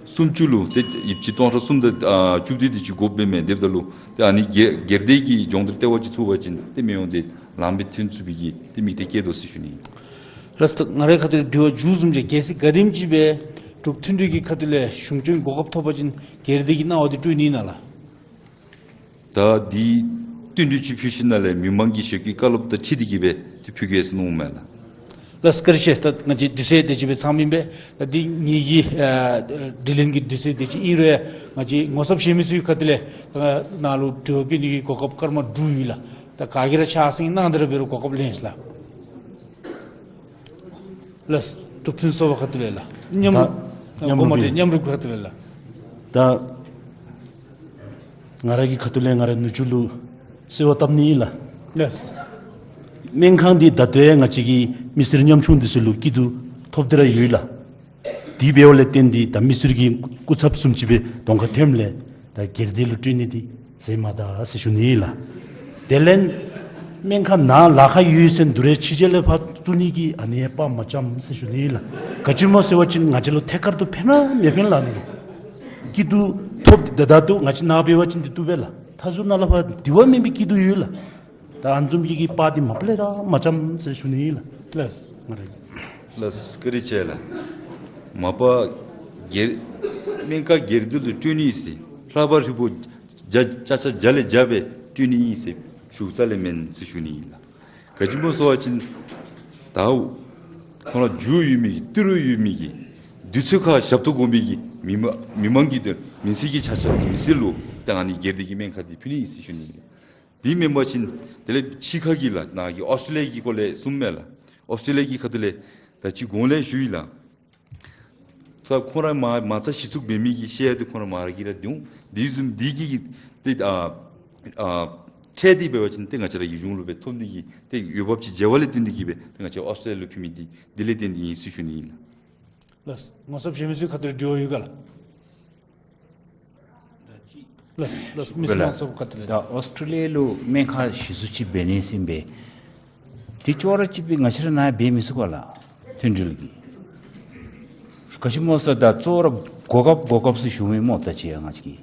སུམ་ཅུ་ལུ་ཏེ་ཡིབ་ཆ་སྟོང་ཕྲག་གསུམ་དང་ཨ་བཅུ་བདུན་དེ་ཅིག་དགོཔ་འབད་མས། དེ་འབདཝ་ད་ལུ་ཏེ་ཨ་ནི་སྒེར་སྒེར་སྡེ་གི་སྦྱོང་བརྡར་ལྟེ་བ་ཅིག་བཙུགས་པ་ཅིན་ཏེ་སྨན་གཡོག་འདི་ལངམ་སྦེ་ཐོན་ཚུགས་པའི་གི་ཏེ་དམིགས་གཏད་བསྐྱེད་དོ་ཟེར་ཞུ་ནི། ལགས་སོ། ད་ང་རའི་ཁ་ཐུག་ལས་དྲི་བ་མཇུག་བཟུམ་ཅིག། གལ་སྲིད་ག་དེམ་ཅིག་སྦེ་འབྲུག་མཐུན་སྒྲིལ་གྱི་ཁ་ཐུག་ལས་གཞུང་སྐྱོང་གོ་སྐབས་ཐོབ་པ་ཅིན་སྒེར་སྡེ་གི་གནང་བ་འདི་སྤྲོད་ནི་ཨིན་ན་ལགས། ད་འདི་བསྟུན་གྲོས་ཅིག་ཕུལ་ཞིནམ་ལས་མི་མང་གི་ཞལ་བཀོད་བཀའ་སློབ་དང་འཁྲིལ་ཏེ་གིས་སྦེ་ཏེ་ཕུལ་གེ་ཟེར་མནོཝ་མས་ལགས། ལགས་སོ་བཀའ་དྲིན་ཆེ། ད་ང་བཅས་དུས་ཚོད་དེ་ཅིག་སྦེ་ཚང་མི་ཨིན་པས། ད་འདི་ངེ་གི་ཨ་དྲི་ལན་གྱི་དུས་ཚོད་དེ་ཅིག་ཨིན་རུང་ཡང་ང་བཅས་ངོ་ཚབ་བཞེས་མི་ཚུ་གི་ཁ་ཐུག་ལས་ད་ནཱ་ལུ་དྲི་བ་བཀོད་ནི་གི་གོ་སྐབས་སྐར་མ་དྲུག་ཡོད་ལགས། ད་ག་གིས་ར་ཕྱག་འཚལ་གནང་སྟེ་ར་འབད་རུང་གོ་སྐབས་ལེན་ཤིག་ལགས། ལགས་སོ། འབྲུག་ཕུན་ཚོགས་པ་ཁ་ཐུག་ལས་ལགས། མཉམ་ད་རུབ་མཉམ་གོ་མ་རུབ་ཏེ་པའི་མཉམ་རུབ་ཁ་ཐུག་ལས་ལགས། ད་ང་ར་གི་ཁ་ཐུག་ལས་ང་རའི་ནུ་གཅུང་ལུ་གསོལ་བ་བཏབ་ནི་ཨིན་ལགས། ལགས་སོ། སྨན་ཁང་འདི་ད་ལྟོ་ཡང་ང་བཅས་ཀྱི་མི་སེར་ཉམ་ཆུང་འདི་ཚུ་ལུ་སྐྱིད་སྡུག་ཐོབ་སྟེ་ར་ཡོད་ལགས། དེ་འབདཝ་ལས་བརྟེན་ཏེ་ད་མི་སེར་གྱི་སྐུ་ཚབ་བཟུམ་ཅིག་སྦེ་གདོང་ཁར་ཐོནམ་ལས་ད་སྒེར་སྡེ་ལུ་སྤྲོད་ནི་འདི་ཟེར་མ་ད་ཟེར་ཞུ་ནི་ཨིན་ལགས། དེ་ལས་སྨན་ཁང་ནཱ་ལཱ་ཁག་ཡོད་ཟེར་འདུག་རུང་ཕྱི་རྒྱལ་ལས་ཕར་བཙུགས་ནི་གི་ཨ་ནི་ཡང་དཔའ་མ་བཅམ་ཟེར་ཞུ་ནི་ཨིན་ལགས། ག་ཅི་སྨོ་ཟེར་བ་ཅིན་ང་བཅས་ལུ་ཐད་ཀར་དུ་ཕན་ར་མི་ཕན་ལགས་ནི། སྐྱིད་སྡུག་ཐོབ་སྟེ་ད་ལྟོ་ང་བཅས་ནཱ་འབད་བ་ཅིན་འདི་བཏུབ་པས་ལགས། མཐའ་ཟུར་ནང་ལས་ཕར་དེ་བ་མེན་པའི་སྐྱིད་སྡུག་ཡོད་ལགས། ད་ཨ་ནི་བཟུམ་གྱི་གི་དཔའ་འདི་མ་པ་ལས་ར་མ་བཅམ་ཟེར་ཞུ་ནི་ཨིན་ལགས། ལགས། ང་ར་ལགས་སོ། བཀའ་དྲིན་ཆེ་ལགས། མ་པ་སྒེར་སྨན་ཁང་སྒེར་སྡེ་ལུ་སྤྲོད་ནི་ཨིན་ཟེར་ལྷག་པར་ཧྲིལ་པོ་བརྒྱ་ཆ་བརྒྱ་ལས་བརྒྱ་སྦེ་སྤྲོད་ནི་ཨིན་ཟེར་ཞུ་རྩ་ལས་མེན་ཟེར་ཞུ་ནི་ཨིན་ལགས། ག་ཅི་སྨོ་ཟེར་བ་ཅིན་ད་ཁོང་ར་རྒྱུས་ཡོད་མི་གི་ཏི་རུ་ཡོད་མི་གི་དུས་ཚོད་ཁར་ཞབས་ཏོག་དགོ་མི་གི་མི་མ་མི་མང་གི་དོན་མི་སེར་གྱི་ཆ་ཁྱབ་མི་སེར་ལུ་ད་ཨ་ནི་སྒེར་སྡེ་གི་སྨན་ཁང་འདི་ཕུལ་ནི་ཨིན་ཟེར་ཞུ་ནི་ཨིན་ལགས། དེ་མེན་པ་ཅིན་དེ་ལས་ཕྱི་ཁ་གི་ལགས་ནཱ་གི་ཨོསི་ཊྲེ་ལི་ཡ་གི་སྐོར་ལས་གསུངམ་མས་ལགས། ཨོསི་ཊྲེ་ལི་ཡ་གི་ཁ་ཐུག་ལས་ད་ཅི་གོང་ལས་ཞུ་ཡི་ལགས། ད་ཁོང་ར་མ་མ་རྩ་གཞི་བཙུགས་འབད་མི་གི་ཤེས་ཡོན་འདི་ཁོང་ར་མ་ར་གིས་ར་བཏོན། དེ་བཟུམ་འདི་གི་ཏེ་ཨ་ཨ་འཕྲལ་འདི་འབད་བ་ཅིན་ཏེ་ང་བཅས་ར་གི་གཞུང་ལུ་སྦེ་ཐོབ་ནི་གི་ཏེ་འོས་འབབ་ཅིག་བརྗེ་བ་ལས་བརྟེན་ཏེ་གིས་སྦེ་ཏེ་ང་བཅས་ཨོསི་ཊྲེ་ལི་ཡ་ལུ་ཕུལ་མི་འདི་འདི་ལས་བརྟེན་ཏེ་ཨིན་ཟེར་ཞུ་ནི་ཨིན་ལགས། ལགས། ངོ་ཚབ་བཞེས་མི་ཚུ་ཁ་ཐུག་ལས་དྲི་བ་ཡོད་ག་ལགས། ལགས་ལགས། མི་སེར་ལགས་ངོ་ཚབ་ཁ་ཐུག་ལས། ད་ཨོསི་ཊྲེ་ལི་ཡ་ལུ་སྨན་ཁང་གཞི་བཙུགས་ཅིག་འབད་ནི་ཟེར་ཨིན་པས། དེ་ཅོག་ར་གཅིག་སྦེ་ང་བཅས་ར་ནཱ་འབད་མི་ཚུགས་ག་ལགས། མཐུན་སྒྲིལ་གྱི། ག་ཅི་སྨོ་ཟེར་ད་གཙོ་བོ་ར་གོ་སྐབས་གོ་སྐབས་ཟེར་ཞུ་མི་སྨོ། ད་ཅི་ཡང་ང་བཅས་ཀྱིས་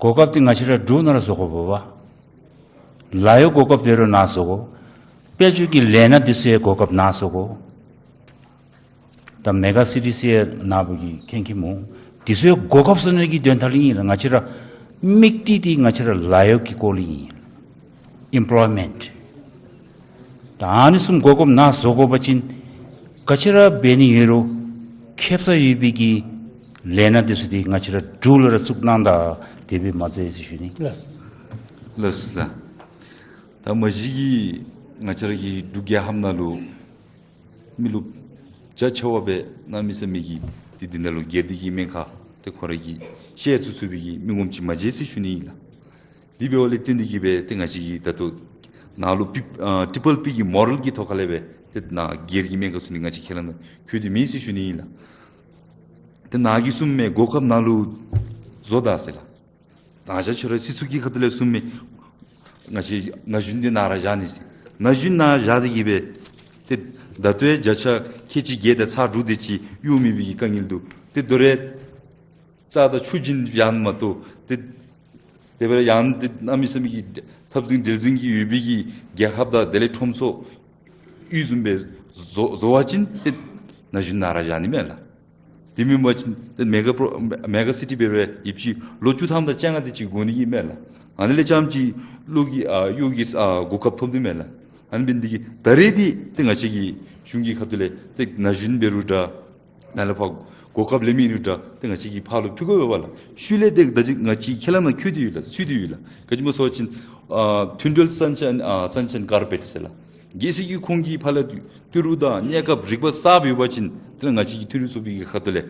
གོ་སྐབས་འདི་ང་བཅས་ར་འབྲུག་ནང་ར་བཟོ་དགོ་པས། ལཱ་གཡོག་གོ་སྐབས་འབད་རུང་ནཱ་བཟོ་དགོ། དཔལ་འབྱོར་གྱི་ལས་སྣ་འདི་ཚུ་ཡང་གོ་སྐབས་ནཱ་བཟོ་དགོ། ད་མེ་ག་སི་ཊི་ཟེར་ནཱ་བུ་གིས་མཁྱེན་མཁྱེནམ་འོང་། དེ་ཚུ་གོ་སྐབས་བཟོ་ནི་གི་དོན་དག་ལུ་ཨིན་ལགས། ང་བཅས་ར་དམིགས་གཏད་འདི་ང་བཅས་ར་ལཱ་གཡོག་གི་སྐོར་ལུ་ཨིན། ཨེམ་པོལོའི་མེནཊ། ད་ཨ་ནི་བཟུམ་གོ་སྐབས་ནཱ་བཟོ་དགོ་པ་ཅིན་ག་ཅི་ར་འབད་ནི་ཡོད་རུང་ཁེབ་ས་ཡོད་པའི་གི་ལས་སྣ་འདི་ཚུ་འདི་ང་བཅས་ར་འབྲུག་ལུ་ར་བཙུགས་གནང་ད། དེ་སྦེ་མ་མཛད་ཟེར་ཞུ་ནི། ལགས། ལགས་ལགས། ད་མ་གཞི་གིས་ང་བཅས་ར་གི་འབྲུག་རྒྱལ་ཁབ་ནང་ལུ་མི་རློབས་རྒྱ་ཆེ་བ་སྦེ་གནམ་མེད་ས་མེད་ཀྱི་འདི་འདི་ནང་ལུ་སྒེར་སྡེ་གི་སྨན་ཁང་ཏེ་ཁོང་ར་གིས་བཤལ་ཚུགས་ཚུགས་པའི་གི་མི་ངོམ་ཅིག་མ་མཇལ་ཟེར་ཞུ་ནི་ཨིན་ལགས། དེ་འབདཝ་ལས་བརྟེན་ཏེ་གིས་སྦེ་ཏེ་ང་བཅས་ཀྱིས་ད་ལྟོ་ནཱ་ལུ་པི་ཨ་ཊི་རི་པལ་པི་གི་མོ་ཌེལ་གྱི་ཐོག་ཁ་ལས་སྦེ་ཏེ་ནཱ་སྒེར་གྱི་སྨན་ཁང་ཚུ་ནི་ང་བཅས་ཁས་བླངས་ནང་བཀོད་དེ་མེད་ཟེར་ཞུ་ནི་ཨིན་ལགས། ཏེ་ནཱ་གིས་གསུངམ་མས། གོ་སྐབས་ནཱ་ལུ་བཟོ་ད་ཟེར་ལགས། ད་ང་བཅས་ཁྱོད་ར་སྲིད་ཚོགས་ཀྱི་ཁ་ཐུག་ལས་གསུངམ་མས། ང་བཅས་ན་གཞོན་འདི་ནཱ་ར་བཞག་ནི་ཟེར། ན་གཞོན་ནཱ་བཞག་སྟེ་གིས་སྦེ་ཏེ་ད་ལྟོ་ཡང་བརྒྱ་ཆ་ཁལ་གཅིག་བརྒྱད་དང་ཚག་དྲུག་དེ་ཅིག་གཡོག་མེད་པའི་གི་དཀའ་ངལ་འདུག། ཏེ་དོ་རུང་རྩྭ་དང་ཆུ་བཞིན་བཞག་ནི་མ་གཏོགས་ཏེ་དེ་སྦེ་ར་ཡང་ཏེ་གནམ་མེད་ས་མེད་ཀྱི་འཐབ་འཛིང་འབྲེལ་འཛིང་གི་ཡོད་པའི་གི་རྒྱལ་ཁབ་དང་དེ་ལས་ཁྲོམ་ཚོགས་ཡུལ་བཟུམ་སྦེ་བཟོ་བཟོ་བ་ཅིན་ཏེ་ན་གཞོན་ནཱ་ར་བཞག་ནི་མས་ལགས། དེ་མེན་པ་ཅིན་ཏེ་མེ་ག་པོ་མེ་ག་སི་ཊི་འབད་རུང་ཡིབ་ཆ་ལོ་བཅུ་ཐམ་དང་བཅོ་ལྔ་དེ་ཅིག་འགོར་ནི་གི་མས་ལགས། ཨ་ནི་ལས་རྐྱངམ་ཅིག་ལོ་གི་ཨ་གཡོག་གི་ཨ་གོ་སྐབས་ཐོབ་ནི་མས་ལགས། ཨ་ནི་འབད་ནི་འདི་གིས་ད་རེས་འདི་ཏེ་ང་བཅས་ཀྱི་གཞུང་གི་ཁ་ཐུག་ལས་ཏེ་ན་གཞོན་འབད་རུང་འདྲ་ནཱ་ལས་ཕར་གོ་སྐབས་ལེན་མི་རུང་འདྲ་ཏེ་ང་བཅས་ཀྱིས་ཕར་ལུ་ཕུལ་དགོ་པས་ལགས། ཤུལ་ལས་ཏེ་ད་ཅི་ང་བཅས་ཁས་བླངས་ནང་བཀོད་དེ་ཡོད་ལགས། ཚུད་དེ་ཡོད་ལགས། ག་ཅི་སྨོ་ཟེར་བ་ཅིན་ཨ་མཐུན་སྒྲིལ་སན་ཤའིན་ཨ་སན་ཤའིན་ཀར་པེཊ་ཟེར་ལགས། གལ་སྲིད་ཀྱི་ཁོང་གིས་ཕར་ལས་ཏི་རུ་དང་གནས་སྐབས་རིག་པ་གསརཔ་ཡོད་པ་ཅིན་ ང་བཅས་ཀྱི་མཐུན་རིག་ཚོགས་པའི་གི་ཁ་ཐུག་ལས་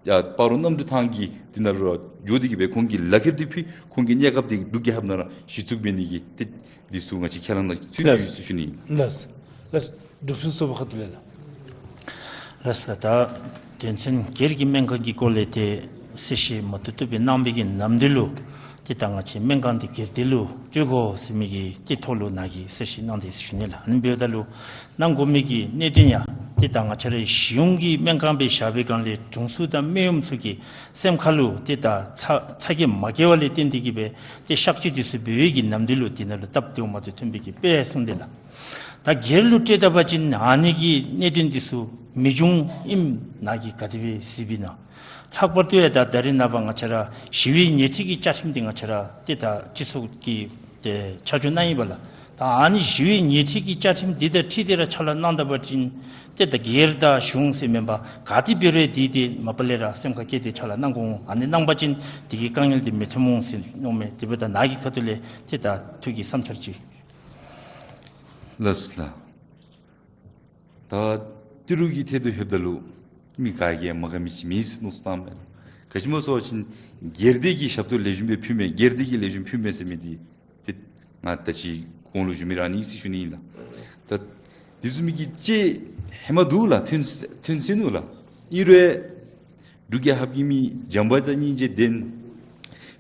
ཡ་སྤ་རོ་གནམ་གྲུ་ཐང་གི་འདི་ནང་ལུ་འགྱོ་སྟེ་གི་སྦེ་ཁོང་གི་ལག་ཁྱེར་འདི་ཕུལ། ཁོང་གི་གནས་སྐབས་འདི་འབྲུག་རྒྱལ་ཁབ་ནང་ར་གཞི་བཙུགས་འབད་ནི་གི་ཏེ་འདི་ཚུ་ང་བཅས་ཁས་བླངས་གནང་ཚུགས་ཡོད་ཟེར་ཞུ་ནི་ཨིན། ལགས། ལགས། འབྲུག་ཕུན་ཚོགས་པ་ཁ་ཐུག་ལས་ལགས། ལགས་ལགས། ད་དོན་ཚན་སྒེར་གྱི་སྨན་ཁང་གི་སྐོར་ལས་ཏེ་གསལ་བཤད་མ་ཐུབ་ཐུབ་སྦེ་གནང་བའི་གི་ནམ་དུས་ལུ་ཏེ་ད་ང་བཅས་སྨན་ཁང་འདི་སྒེར་སྡེ་ལུ་བཅོལ་དགོ་ཟེར་མི་གི་ཏེ་ཐོག་ལུ་ནཱ་གིས་གསལ་བཤད་གནང་དེས་ཟེར་ཞུ་ནི་ལགས། ཨ་ནི་འབདཝ་ད་ལུ་གནང་དགོ་མི་གི་གནད་དོན་ཡང་ཏེ་ད་ང་བཅས་རའི་གཞི་ཡོངས་ཀྱི་སྨན་ཁང་སྦེ་བཞག་པའི་སྒང་ལས་དྲུང་འཚོ་དང་སྨན་གཡོགམ་ཚུ་གི་སེམས་ཁ་ལུ་ཏེ་ད་ཚ་ཚ་གྱང་མ་སྐྱེ་བ་ལས་བརྟེན་ཏེ་གི་སྦེ་ཏེ་གཤག་བཅོས་འདི་ཚུ་འབད་བའི་གི་ནམ་དུས་ལུ་འདི་ནང་ལུ་སྟབས་བདེཝ་མ་བདེཝ་ཐོན་པའི་གི་དཔེ་གསུངས་ཏེ་ལགས། ད་སྒེར་ལུ་སྤྲོད་ད་པ་ཅིན་ཨ་ནི་གི་གནད་དོན་འདི་ཚུ་མི་འབྱུང་ཨིནམ་ནཱ་གིས་ག་དེ་སྦེ་གཟིགསཔ་ཨིན་ན། ལྷག་པར་དུ་ཡང་ད་ད་རེས་ནངས་པ་ང་བཅས་ར་ཞི་བའི་ཉེས་ཁྲིམས་ཀྱི་བཅའ་ཁྲིམས་འདི་ང་བཅས་ར་ཏེ་ད་སྤྱི་ཚོགས་ཀྱི་ཏེ་ཆ་འཇོག་གནང་ཡི་པ་ལགས། ད་ཨ་ནི་ཞི་བའི་ཉེས་ཁྲིམས་ཀྱི་བཅའ་ཁྲིམས་འདི་དང་འཁྲིལ་ཏེ་ར་ཕྱག་ལཱ་གནང་ད་པ་ཅིན་ཏེ་ད་སྒེར་དང་གཞུང་ཟེར་མེན་པར་ག་ཏེ་འབད་རུང་འདི་ཏེ་མ་པ་ལས་ར་སེམས་ཁར་བསྐྱེད་དེ་ཕྱག་ལཱ་གནང་དགོ་འོང་། ཨ་ནི་གནང་པ་ཅིན་འདི་གི་དཀའ་ངལ་འདི་མི་ཐོན་འོང་ཟེར་མནོཝ་མས། དེ་འབདཝ་ད་ནཱ་གི་ཁ་ཐུག་ལས་ཏེ་ད་ཐུགས་ཀྱི་བསམ་འཆར་ཅིག། ལགས་ལགས། ད་ཏི་རུ་གི་ཐད་དུ་ལྷོདཔ་ད་ལུ་མི་ག་གིས་མ་དགའ་མི་ཅིག་མེད་ཟེར་མནོ་བསམ་བཏངམ་མས། ག་ཅི་སྨོ་ཟེར་བ་ཅིན་སྒེར་སྡེ་གི་ཞབས་ཏོག་ལེགས་ཤོམ་སྦེ་ཕུལ་མི་སྒེར་སྡེ་གི་ལེགས་ཤོམ་ཕུལ་མི་ཟེར་མི་འདི་ཏེ་ང་ད་ཅི་གོང་ལུ་ཞུ་མི་ར་ཨ་ནི་ཟེར་ཞུ་ནི་ཨིན་ལགས། ད་འདི་བཟུམ་མའི་གི་ཅིག་ཧེ་མ་འདུག་ལགས། ཐོན་ཐོན་སོ་ནུག་ལགས། ཨིན་རུང་འབྲུག་རྒྱལ་ཁབ་ཀྱི་མི་བྱམས་པ་དང་སྙིང་རྗེ་ལྡན་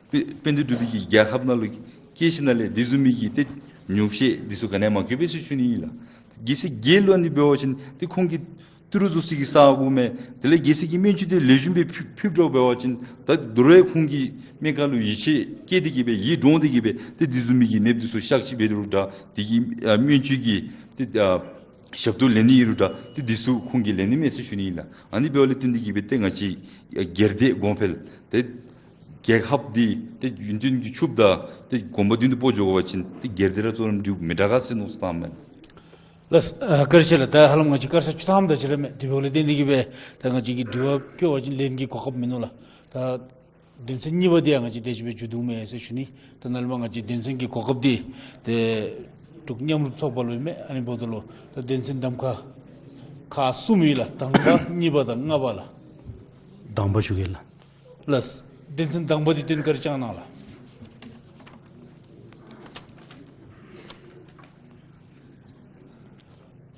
དཔེ་དཔེ་འདི་འབྲུག་པའི་གི་རྒྱལ་ཁབ་ནང་ལུ་སྐྱེས་ཞིནམ་ལས་འདི་བཟུམ་མའི་གི་ཏེ་ཉོགས་བཤད་འདི་ཚུ་ག་ནི་ཡང་མ་གོ་བས་ཟེར་ཞུ་ནི་ཨིན་ལགས། གལ་སྲིད་སྒེར་ལུ་ཨ་ནི་འབད་བ་ཅིན་ཏེ་ཁོང་གིས་ཏི་རུ་བཙུགས་སའི་གི་ས་གོ་མས། དེ་ལས་གལ་སྲིད་ཀྱི་སྨན་བཅོས་འདི་ལེགས་ཤོམ་སྦེ་ཕུལ་ཕུལ་འགྱོ་འབད་བ་ཅིན་ད་དོ་རུང་ཁོང་གི་སྨན་ཁང་ལུ་ཡིད་ཆེས་བསྐྱེད་དེ་གི་སྦེ་ཡིད་འདྲོངས་ཏེ་གི་སྦེ་ཏེ་འདི་བཟུམ་མའི་གི་ནདཔ་འདི་ཚུ་གཤག་བཅོས་འབད་དོ་རུང་འདྲ། དེ་གི་ཨ་སྨན་བཅོས་ཀྱི་ཏེ་ཨ་ཞབས་ཏོག་ལེན་ནི་ཨིན་རུང་འདྲ། ཏེ་འདི་ཚུ་ཁོང་གིས་ལེན་ནི་མས་ཟེར་ཞུ་ནི་ཨིན་ལགས། ཨ་ནི་འབདཝ་ལས་བརྟེན་ཏེ་གི་སྦེ་ཏེ་ང་བཅས་སྒེར་སྡེ་གོང་འཕེལ་ཏེ་རྒྱལ་ཁབ་འདི་ཏེ་ཡུན་བརྟན་གྱི་ཕྱུགཔོ་དང་ཏེ་གོམ་པ་མདུན་དུ་སྤོ་འགྱོ་དགོ་པ་ཅིན་ཏེ་སྒེར་སྡེ་ར་གཙོ་རིམ་སྒྲིག་མི་དྲག་ག་ཟེར་མནོ་བསམ་བཏངམ་མས། ལགས། ཨ་བཀའ་དྲིན་ཆེ་ལགས། ད་ཧ་ལམ་ང་བཅས་སྐར་ཆ་བཅུ་ཐམ་དེ་ཅིག་ར་མས། དེ་འབདཝ་ལས་བརྟེན་ཏེ་གི་སྦེ་ད་ང་བཅས་ཀྱིས་དྲི་བ་བཀོད་པ་ཅིན་ལན་གྱི་གོ་སྐབས་མིན་ནུག་ལགས། ད་དོན་ཚན་གཉིས་པ་འདི་ཡང་ང་བཅས་དེ་ཅིག་སྦེ་མཇུག་བསྡུཝ་མས་ཟེར་ཞུ་ནི། ད་ནཱ་ལས་མར་ང་བཅས་དོན་ཚན་གྱི་གོ་སྐབས་འདི་ཏེ་འབྲུག་མཉམ་རུབ་ཚོགས་པ་ལུ་ཨིན་མས། ཨ་ནི་འབདཝ་ད་ལུ་ད་དོན་ཚན་གདམ་ཁ་ཁག་གསུམ་ཡོད་ལགས། དང་པ་གཉིས་པ་དང་ལྔ་པ་ལགས། དང་པ་ཞུ་གེ་ལགས། ལགས། དོན་ཚན་དང་པ་འདི་དོན་ག་ར་བཀྲལ་གནང་ལགས།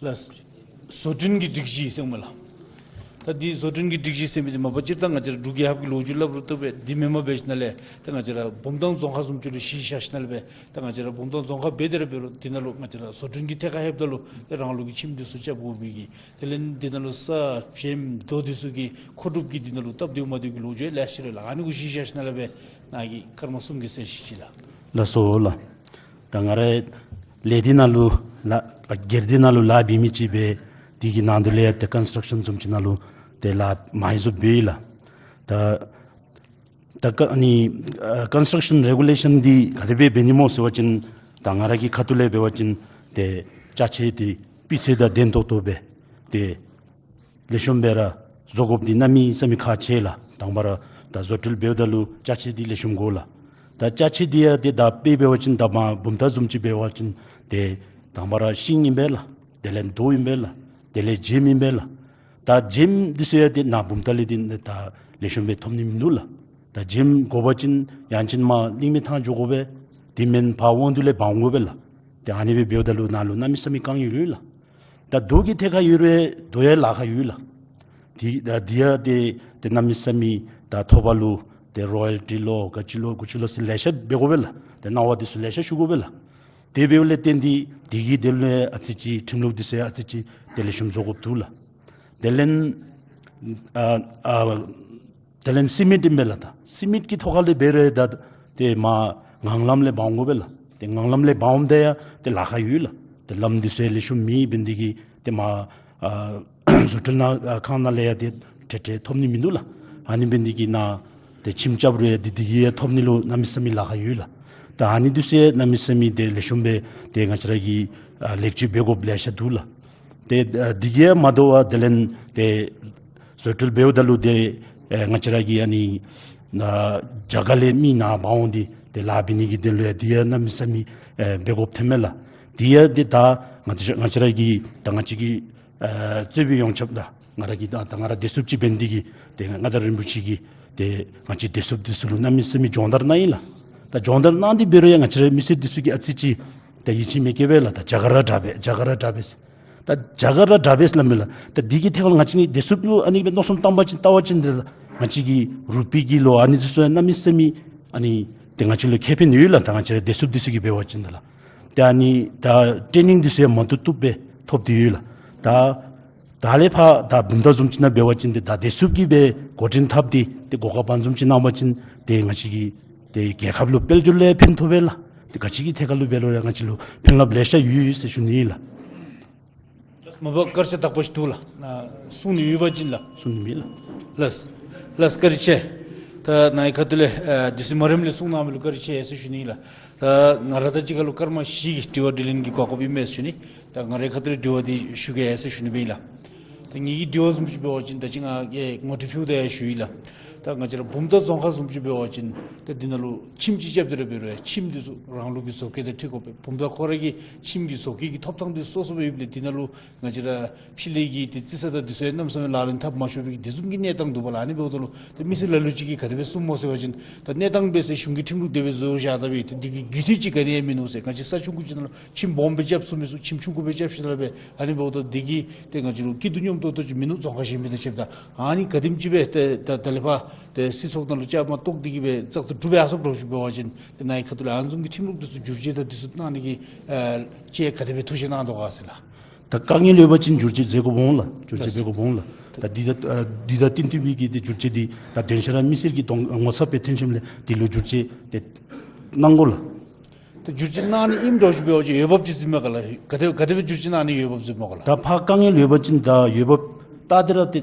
ལགས། བཟོ་སྐྲུན་གྱི་སྒྲིག་གཞི་ཟེར་མས་ལགས། ད་འདི་བཟོ་སྐྲུན་གྱི་སྒྲིག་གཞི་ཟེར་མི་འདི་མ་པ་སྤྱིར་བཏང་ང་བཅས་ར་འབྲུག་རྒྱལ་ཁབ་ཀྱི་ལོ་རྒྱུས་སླབ་རུང་བཏུབ་པས། འདི་མེན་པར་འབད་ཞིནམ་ལས་ད་ང་བཅས་ར་བུམ་ཐང་རྫོང་ཁག་བཟུམ་ཅིག་ལུ་གཞི་བཞག་ཞིནམ་ལས་སྦེ་ད་ང་བཅས་ར་བུམ་ཐང་རྫོང་ཁག་འབད་དེ་ར་འབད་རུང་འདི་ནང་ལུ་ང་བཅས་ར་བཟོ་སྐྲུན་གྱི་ཐད་ཁར་ལྷོདཔ་ད་ལུ་ཏེ་རང་ལུགས་ཀྱི་ཁྱིམ་འདི་ཚུ་རྐྱབ་དགོ་པའི་གི་དེ་ལས་འདི་ནང་ལུ་ས་བྱེམ་རྡོ་འདི་ཚུ་གི་མཁོ་སྒྲུབ་ཀྱི་འདི་ནང་ལུ་སྟབས་བདེཝ་མ་བདེཝ་གི་ལོ་རྒྱུས་ལེ་ཤ་ར་ལགས། ཨ་ནི་གུ་གཞི་བཞག་ཞིནམ་ལས་སྦེ་ནཱ་གི་སྐར་མ་གསུམ་གྱི་གསལ་བཤད་ཅིག་ལགས། ལགས་སོ་ལགས། ད་ང་རའི་ལས་སྡེ་ནང་ལུ་ལཱ་སྒེར་སྡེ་ནང་ལུ་ལཱ་འབད་མི་ཅིག་སྦེ་འདི་གི་ནང་དོག་ལས་ཡང་ཏེ་ཀོན་སི་ཊག་ཤཱན་བཟུམ་ཅིག་ནང་ལུ་ཏེ་ལཱ་མང་སུ་འབད་ཡི་ལགས། ད་ད་ཀ་ཨ་ནི་ཨ་ཀོན་སི་ཊག་ཤཱན་རེ་གུ་ལེ་ཤཱན་འདི་ག་དེ་སྦེ་འབད་ནི་སྨོ་ཟེར་བ་ཅིན་ད་ང་ར་གི་ཁ་ཐུག་ལས་འབད་བ་ཅིན་ཏེ་ཅ་ཆས་འདི་སྤུས་ཚད་དང་ལྡན་ཏོག་ཏོ་སྦེ་ཏེ་ལེགས་ཤོམ་སྦེ་ར་བཟོ་དགོཔ་འདི་གནམ་མེད་ས་མེད་ཁག་ཆེ་ལགས། དང་པ་ར་ད་བཟོ་སྐྲུན་འབདཝ་ད་ལུ་ཅ་ཆས་འདི་ལེགས་ཤོམ་དགོ་ལགས། ད་ཅ་ཆས་འདི་ཡང་ཏེ་ད་དཔེ་འབད་བ་ཅིན་ད་མར་བུམ་ཐང་བཟུམ་ཅིག་འབད་བ་ཅིན་ཏེ་དང་པ་ར་ཤིང་ཨིན་པས་ལགས། དེ་ལས་རྡོ་ཨིན་པས་ལགས། དེ་ལས་བྱེམ་ཨིན་པས་ལགས། ད་བྱེམ་འདི་ཚུ་ཡང་ཏེ་ནཱ་བུམ་ཐང་ལས་འདི་ད་ལེགས་ཤོམ་སྦེ་ཐོབ་ནི་མིན་འདུག་ལགས། ད་བྱེམ་དགོ་པ་ཅིན་ཡང་ཅིན་མར་གླིང་མི་ཐང་འགྱོ་དགོ་པས། དེ་མེན་ཕར་དབང་འདུས་ལས་འབག་འོང་དགོ་པས་ལགས། ཏེ་ཨ་ནི་སྦེ་འབདཝ་ད་ལུ་ནཱ་ལུ་གནམ་མེད་ས་མེད་དཀའ་ངལ་ཡོད་ལགས། ད་རྡོ་གི་ཐད་ཁར་ཡོད་རུང་རྡོ་ཡང་ལཱ་ཁག་ཡོད་ལགས། དེ་ད་འདི་ཡང་ཏེ་ཏེ་གནམ་མེད་ས་མེད་ད་ཐོབ་པ་ལུ་ཏེ་རོ་ཡལ་ཊི་ལོ་ག་ཅི་ལོ་གུ་ཅི་ལོ་ཟེར་ལེ་ཤ་འབད་དགོ་པས་ལགས། ཏེ་གནང་བ་འདི་ཚུ་ལེ་ཤ་ཞུ་དགོ་པས་ལགས། དེ་འབདཝ་ལས་བརྟེན་ཏེ་འདི་གི་དོན་ལུ་ཡང་ཨ་ཙི་ཅིག་ཁྲིམས་ལུགས་འདི་ཚུ་ཡང་ཨ་ཙི་ཅིག་ཏེ་ལེགས་ཤོམ་བཟོ་དགོཔ་འདུག་ལགས། དེ་ལས་ཨ་ཨ་དེ་ལས་སི་མེནཊ་ཨིན་པས་ལགས། ད་སི་མེནཊ་ཀྱི་ཐོག་ཁ་ལས་འབད་རུང་ད་ཏེ་མར་ངང་ལམ་ལས་འབག་འོང་དགོ་པས་ལགས། ཏེ་ངང་ལམ་ལས་འབག་འོངམ་ད་ཡང་ཏེ་ལཱ་ཁག་ཡོད་ལགས། ཏེ་ལམ་འདི་ཚུ་ཡང་ལེགས་ཤོམ་མེད་འབད་ནི་འདི་གིས་ཏེ་མར་ཨ་བཟོ་སྐྲུན་ནང་ཨ་ཁང་ནང་ལས་ཡང་ཏེ་ཏེ་ཏེ་ཐོབ་ནི་མིན་འདུག་ལགས། ཨ་ནི་འབད་ནི་འདི་གིས་ནཱ་ཏེ་ཁྱིམ་རྐྱབ་རུང་ཡང་འདི་འདི་གིས་ཡང་ཐོབ་ནི་ལུ་གནམ་མེད་ས་མེད་ལཱ་ཁག་ཡོད་ལགས། ད་ཨ་ནི་འདི་ཚུ་ཡང་གནམ་མེད་ས་མེད་ཏེ་ལེགས་ཤོམ་སྦེ་ཏེ་ང་བཅས་ར་གིས་ཨ་ལེགས་བཅོས་འབད་དགོཔ་ལེ་ཤ་འདུག་ལགས། ཏེ་ཨ་འདི་གིས་ཡང་མ་དོ་བར་དེ་ལས་ཏེ་བཟོ་སྐྲུན་འབདཝ་ད་ལུ་ཏེ་ཨེ་ང་བཅས་ར་གི་ཨ་ནི་ཨ་རྒྱ་གར་ལས་མི་ནཱ་འབག་འོང་སྟེ་ཏེ་ལཱ་འབད་ནི་གི་དོན་ལུ་ཡང་འདི་ཡང་གནམ་མེད་ས་མེད་ཨེ་འབད་དགོཔ་ཐོནམ་མས་ལགས། འདི་ཡང་ཏེ་ད་ང་བཅས་ང་བཅས་ར་གི་ད་ང་བཅས་ཀྱི་ཨེ་གཙོས་པའི་ཡོངས་ཁྱབ་དང་ ང་ར་གིས་ད་ད་ང་ར་བདེ་སྲུངཔ་ཅིག་འབད་ནི་དེ་གིས་ཏེ་མངའ་བདག་རིན་པོ་ཆེ་གིས་ཏེ་ང་བཅས་བདེ་སྲུངཔ་འདི་ཚུ་ལུ་གནམ་མེད་ས་མེད་སྦྱོང་བརྡར་གནང་ཡི་ལགས། ད་སྦྱོང་བརྡར་གནང་སྟེ་འབད་རུང་ཡང་ང་བཅས་རའི་མི་སེར་འདི་ཚུ་གིས་ཨ་ཙི་ཅིག་ད་ཡིད་ཆེས་མི་སྐྱེ་བས་ལགས། ད་རྒྱ་གར་ར་དྲག་པས། རྒྱ་གར་ར་དྲག་པས། ད་རྒྱ་གར་ར་དྲག་པས་ལགས་མས་ལགས། ད་འདི་གི་ཐད་ཁར་ང་བཅས་ནི་བདེ་སྲུངཔ་ལུ་ཨ་ནི་སྦེ་མནོ་བསམ་བཏང་པ་ཅིན་བལྟ་བ་ཅིན་ཏེ་ང་བཅས་ཀྱི་རུ་པི་གི་ལོ་ཨ་ནི་ཚུ་ཡང་གནམ་མེད་ས་མེད་ཨ་ནི་ཏེ་ང་བཅས་ལུ་ཁེ་ཕན་ཡོད་ལགས། ད་ང་བཅས་ར་བདེ་སྲུངཔ་འདི་ཚུ་གིས་འབད་བ་ཅིན་ད་ལགས། ཏེ་ཨ་ནི་ད་ཊེ་ནིང་འདི་ཚུ་ཡང་མ་བཏུབ་བཏུབ་སྦེ་ཐོབ་སྟེ་ཡོད་ལགས། ད་ད་ལས་ཕར་ད་བུམ་ཐང་བཟུམ་ཅིག་ནང་འབད་བ་ཅིན་ཏེ་ད་བདེ་སྲུངཔ་གིས་སྦེ་འགོ་འདྲེན་འཐབ་སྟེ་ཏེ་གོ་སྐབས་བཟུམ་ཅིག་གནང་བ་ཅིན་ཏེ་ང་བཅས་ཀྱི་ཏེ་རྒྱལ་ཁབ་ལུ་དཔལ་འབྱོར་ལུ་ཡང་ཕན་ཐོགས་པས་ལགས། ཏེ་ག་ཅི་གི་ཐད་ཁར་ལུ་འབད་རུང་ཡང་ང་བཅས་ལུ་ཕན་རླབས་ལེ་ཤ་ཡོད་ཟེར་ཞུ་ནི་ཨིན་ལགས། མ་པ་སྐར་ཆ་དག་པ་ཅིག་འདུག་ལགས། ཨ་གསུང་ནི་ཡོད་པ་ཅིན་ལགས། གསུང་ནི་མེད་ལགས། ལགས། ལགས་བཀའ་དྲིན་ཆེ། ད་ནཱ་གི་ཁ་ཐུག་ལས་ཨ་དུས་ཚོད་མ་རནམ་ལས་གསུང་གནང་མི་ལུ་བཀའ་དྲིན་ཆེ་ཟེར་ཞུ་ནི་ཨིན་ལགས། ད་ང་ར་དང་གཅིག་ཁར་ལུ་སྐར་མ་བཞི་གི་དྲི་བ་དྲིས་ལན་གྱི་གོ་སྐབས་ཨིན་མས་ཟེར་ཞུ་ནི། ད་ང་རའི་ཁ་ཐུག་ལས་དྲི་བ་འདི་ཞུ་གེ་ཟེར་ཞུ་ནི་སྦེ་ཨིན་ལགས། ད་ངེ་གི་དྲི་བ་བཟུམ་ཅིག་འབད་བ་ཅིན་ད་ཅི་ང་གིས་ངོ་སྤྲོད་ཕུལཝ་ད་ཡང་ཞུ་ཡི་ལགས། ད་ང་བཅས་ར་བུམ་ཐང་རྫོང་ཁག་བཟུམ་ཅིག་འབད་བ་ཅིན་ད་འདི་ནང་ལུ་ཁྱིམ་ཅིག་རྐྱབ་སྟེ་ར་འབད་རུང་ཡང་ཁྱིམ་འདི་ཚུ་རང་ལུགས་ཀྱི་བཟོ་བཀོད་དང་འཁྲིལ་དགོ་པས། བུམ་ཐང་ཁོ་ར་གི་ཁྱིམ་གྱི་བཟོ་བཀོད་ཀྱི་ཐོབ་ཐང་འདི་སོ་སོ་སྦེ་ཡོདཔ་ལས་འདི་ནང་ལུ་ང་བཅས་ར་ཕྱི་ལས་ཀྱི་ཏེ་རྩིས་ས་དང་འདི་ཚུ་ཡང་གནམ་མེད་ས་མེད་ལག་ལེན་འཐབ་མ་ཆོག་པའི་གི་དེ་བཟུམ་གྱི་གནས་སྟངས་འདུག་པ་ལགས། ཨ་ནི་འབདཝ་ད་ལུ་ཏེ་མི་སེར་ལ་ལུ་ཅིག་གིས་ག་དེ་སྦེ་གསུངམ་སྨོ་ཟེར་བ་ཅིན་ད་གནས་སྟངས་འབད་ཟེར་གཞུང་གི་ཁྲིམས་ལུགས་དེ་སྦེ་བཟོ་བཞག་ས་སྦེ་ཏེ་འདི་གི་རྒྱུ་མཐུན་ཅིག་ག་ནི་ཡང་མིན་ནུག་ཟེར། ང་བཅས་ས་ཆུང་ཀུ་ཅིག་ནང་ལུ་ཁྱིམ་སྦོམ་སྦེ་རྐྱབ་ཚུགས་མི་ཚུགས། ཁྱིམ་ཆུང་ཀུ་སྦེ་རྐྱབ་ཤི་ད་ལ་སྦེ་ཨ་ནི་འབདཝ་ད་འདི་གིས་ཏེ་ང་བཅས་ལུ་སྐྱིད་སྡུག་མཉམ་ཏོག་ཏོ་ཅིག་མིན་ནུག། རྫོང་ཁག་གཞན་མི་དང་ཕྱདཔ་ད་ཨ་ནི་ག་དེམ་ཅིག་སྦེ་ཏེ་ད་ད་ལས་ཕར་ཏེ་སྲིད་ཚོགས་ནང་ལུ་བཅའ་མར་གཏོགས་འདི་གིས་སྦེ་བཙག་འཐུ་གྲུབ་ཡར་སོངམ་འདྲཝ་ཅིག་འབད་བ་ཅིན་ཏེ་ནཱ་གི་ཁ་ཐུག་ལས་ཨ་ནི་བཟུམ་གྱི་ཁྲིམས་ལུགས་འདི་ཚུ་བསྒྱུར་བཅོས་དང་འདི་ཚུ་གནང་ནི་གི་ཨ་ཅིག་ག་དེ་སྦེ་ཐུགས་བཞེད་གནང་དོ་ག་ཟེར་ལགས། ད་དཀའ་ངལ་ཡོད་པ་ཅིན་བསྒྱུར་བཅོས་མཛད་དགོཔ་འོང་ལགས། བསྒྱུར་བཅོས་འབད་དགོཔ་འོང་ལགས། ད་འདི་ད་ཨ་འདི་དང་བསྟུན་ཏེ་སྦེ་གི་ཏེ་བསྒྱུར་བཅོས་འདི་ད་དོན་ཆ་ར་མི་སེར་གྱི་དོན་ངོ་ཚབ་སྦེ་ཐོན་ཞིནམ་ལས་འདི་ལུ་བསྒྱུར་བཅོས་ཏེ་གནང་དགོ་ལགས། ད་བསྒྱུར་བཅོས་གནང་ནི་ཨིནམ་འདྲཝ་ཅིག་འབད་བ་ཅིན་འོས་འབབ་ཅིག་ཟེར་མས་ག་ལགས། ག་དེ་ག་དེ་སྦེ་བསྒྱུར་བཅོས་གནང་ནི་འོས་འབབ་ཟེར་མས་ག་ལགས། ད་ཕར་དཀའ་ངལ་ཡོད་པ་ཅིན་ད་འོས་འབབ་ད་འདི་ར་ཏེ་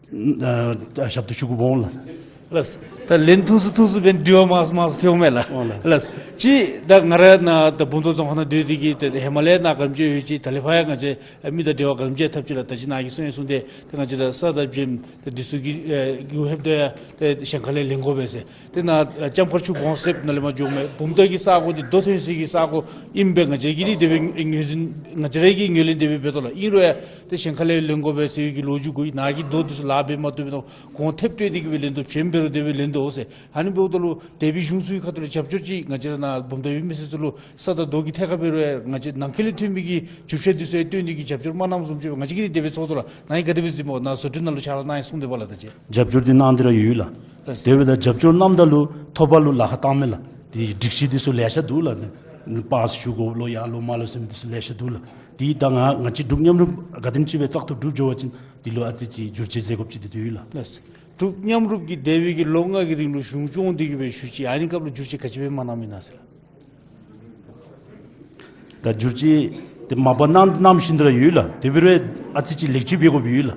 ཨ་ཞབས་ཏོག་ཞུ་དགོཔ་འོང་ལགས། ལགས། ད་ལན་ཐུང་སུ་ཐུང་སུ་འབད་ནི་དྲི་བ་མང་སུ་མང་སུ་ཐོནམ་མས་ལགས། འོང་ལགས། ལགས། ཅིག་ད་ང་ར་ནཱ་ད་བུམ་ཐང་རྫོང་ཁག་ནང་སྡོད་དེ་གིས་ཏེ་ཧེ་མ་ལས་ནཱ་ག་དེམ་ཅིག་ཡོད་ཅི། ད་ལས་ཕར་ཡང་ང་བཅས་མི་དང་འབྲེལ་བ་ག་དེམ་ཅིག་འཐབ་ཅི་ལགས། ད་ཅི་ནཱ་གིས་གསུང་ཡང་གསུངས་ཏེ་ཏེ་ང་བཅས་ར་ས་དང་བྱེམ་ཏེ་འདི་ཚུ་གི་ཨེ་གི་ཧེབ་ཏེ་ཡང་ཏེ་གཞན་ཁ་ལས་ལེན་དགོ་པས་ཟེར། ཏེ་ནཱ་ཨ་ལྕམ་མཁར་ཆུ་བོངས་ཚད་ནང་ལས་མར་འགྱོཝ་མས། བུམ་ཐང་གི་ས་གོ་འདི་རྡོ་ཐོན་སའི་གི་ས་གོ་ཨིནམ་སྦེ་ང་བཅས་ཀྱིས་ནི་དེ་སྦེ་ངོས་འཛིན་ང་བཅས་ར་གིས་ངོས་ལེན་དེ་སྦེ་འབད་དོ་ལགས། ཨིན་རུང་ཡང་ཏེ་གཞན་ཁ་ལས་ལེན་དགོ་པས་ཟེར་བའི་གི་ལོ་རྒྱུས་གོ་ཡི། ནཱ་གི་རྡོ་འདི་ཚུ་ལཱ་འབད་མ་བཏུབ་པས་མནོ་གོང་ཐེབས་སྤྲོད་དེ་གིས་སྦེ་ལེན་དོ། བྱེམ་འབད་རུང་དེ་སྦེ་ལེན་དོ་ཟེར། ཨ་ནི་འབདཝ་ད་ལུ་དེ་སྦེ་གཞུང་ཚུའི་ཁ་ཐུག་ལས་རྒྱབ་སྐྱོར་ཅིག་ང་བཅས་ར་ནཱ་བུམ་ཐང་ཡོད་མི་སེར་ཚུ་ལུ་ས་དང་རྡོ་གི་ཐད་ཁར་འབད་རུང་ཡང་ང་བཅས་ནང་འཁོད་ལས་ཐོན་མི་གི་རྒྱུ་ཆ་འདི་ཚུ་ཡང་བཏོན་ནི་གི་རྒྱབ་སྐྱོར་མ་གནངམ་བཟུམ་ཅིག་སྦེ་ང་བཅས་ཀྱིས་ནི་དེ་སྦེ་ཚོར་དོ་ལགས། ནཱ་གིས་ག་དེ་སྦེ་གཟིགས་སྨོ། ནཱ་ཟུར་ཁྲིམས་ནང་ལུ་ཕྱག་ལཱ་གནང་ཡི་གསུངས་ཏེ་འབདཝ་ལགས། ད་ཅི་རྒྱབ་སྐྱོར་འདི་གནང་སྟེ་ར་ཡོད་ལགས། ལགས། དེ་འབདཝ་ད་རྒྱབ་སྐྱོར་གནངམ་ད་ལུ་ཐོབ་པ་ལུ་ལཱ་ཁག་བཏངམ་མས་ལགས། དེ་སྒྲིག་གཞི་འདི་ཚུ་ལེ་ཤ་འདུག་ལགས། པཱསི་ཞུ་དགོཔ་ལོ་ཡར་ལོང་མར་ལོང་ཟེར་མི་འདི་ཚུ་ལེ་ཤ་འདུག་ལགས། དེ་ད་ང་ང་བཅས་འབྲུག་མཉམ་རུབ་ག་དེམ་ཅིག་སྦེ་བཙག་འཐུ་གྲུབ་འགྱོ་བ་ཅིན་དེ་ལུ་ཨ་ཙི་ཅིག་བསྒྱུར་བཅོས་མཛད་དགོཔ་ཅིག་འདི་འདུག་ལགས། ལགས། འབྲུག་མཉམ་རུབ་ཀྱིས་འདས་པའི་གི་ལོ་ལྔ་གི་རིང་ལུ་གཞུང་སྐྱོང་སྟེ་གིས་སྦེ་བཞུགས་ཅི། ཨ་ནི་སྐབས་ལུ་བསྒྱུར་བཅོས་ག་ཅི་སྦེ་མ་གནངམ་ཨིན་ན་ཟེར་ལགས། ད་བསྒྱུར་བཅོས་དེ་མ་པ་གནང་གནང་བཞིན་དུ་ར་ཡོད་ལགས། དེ་འབད་རུང་ཨ་ཙི་ཅིག་ལེགས་བཅོས་འབད་དགོཔ་ཡོད་ལགས།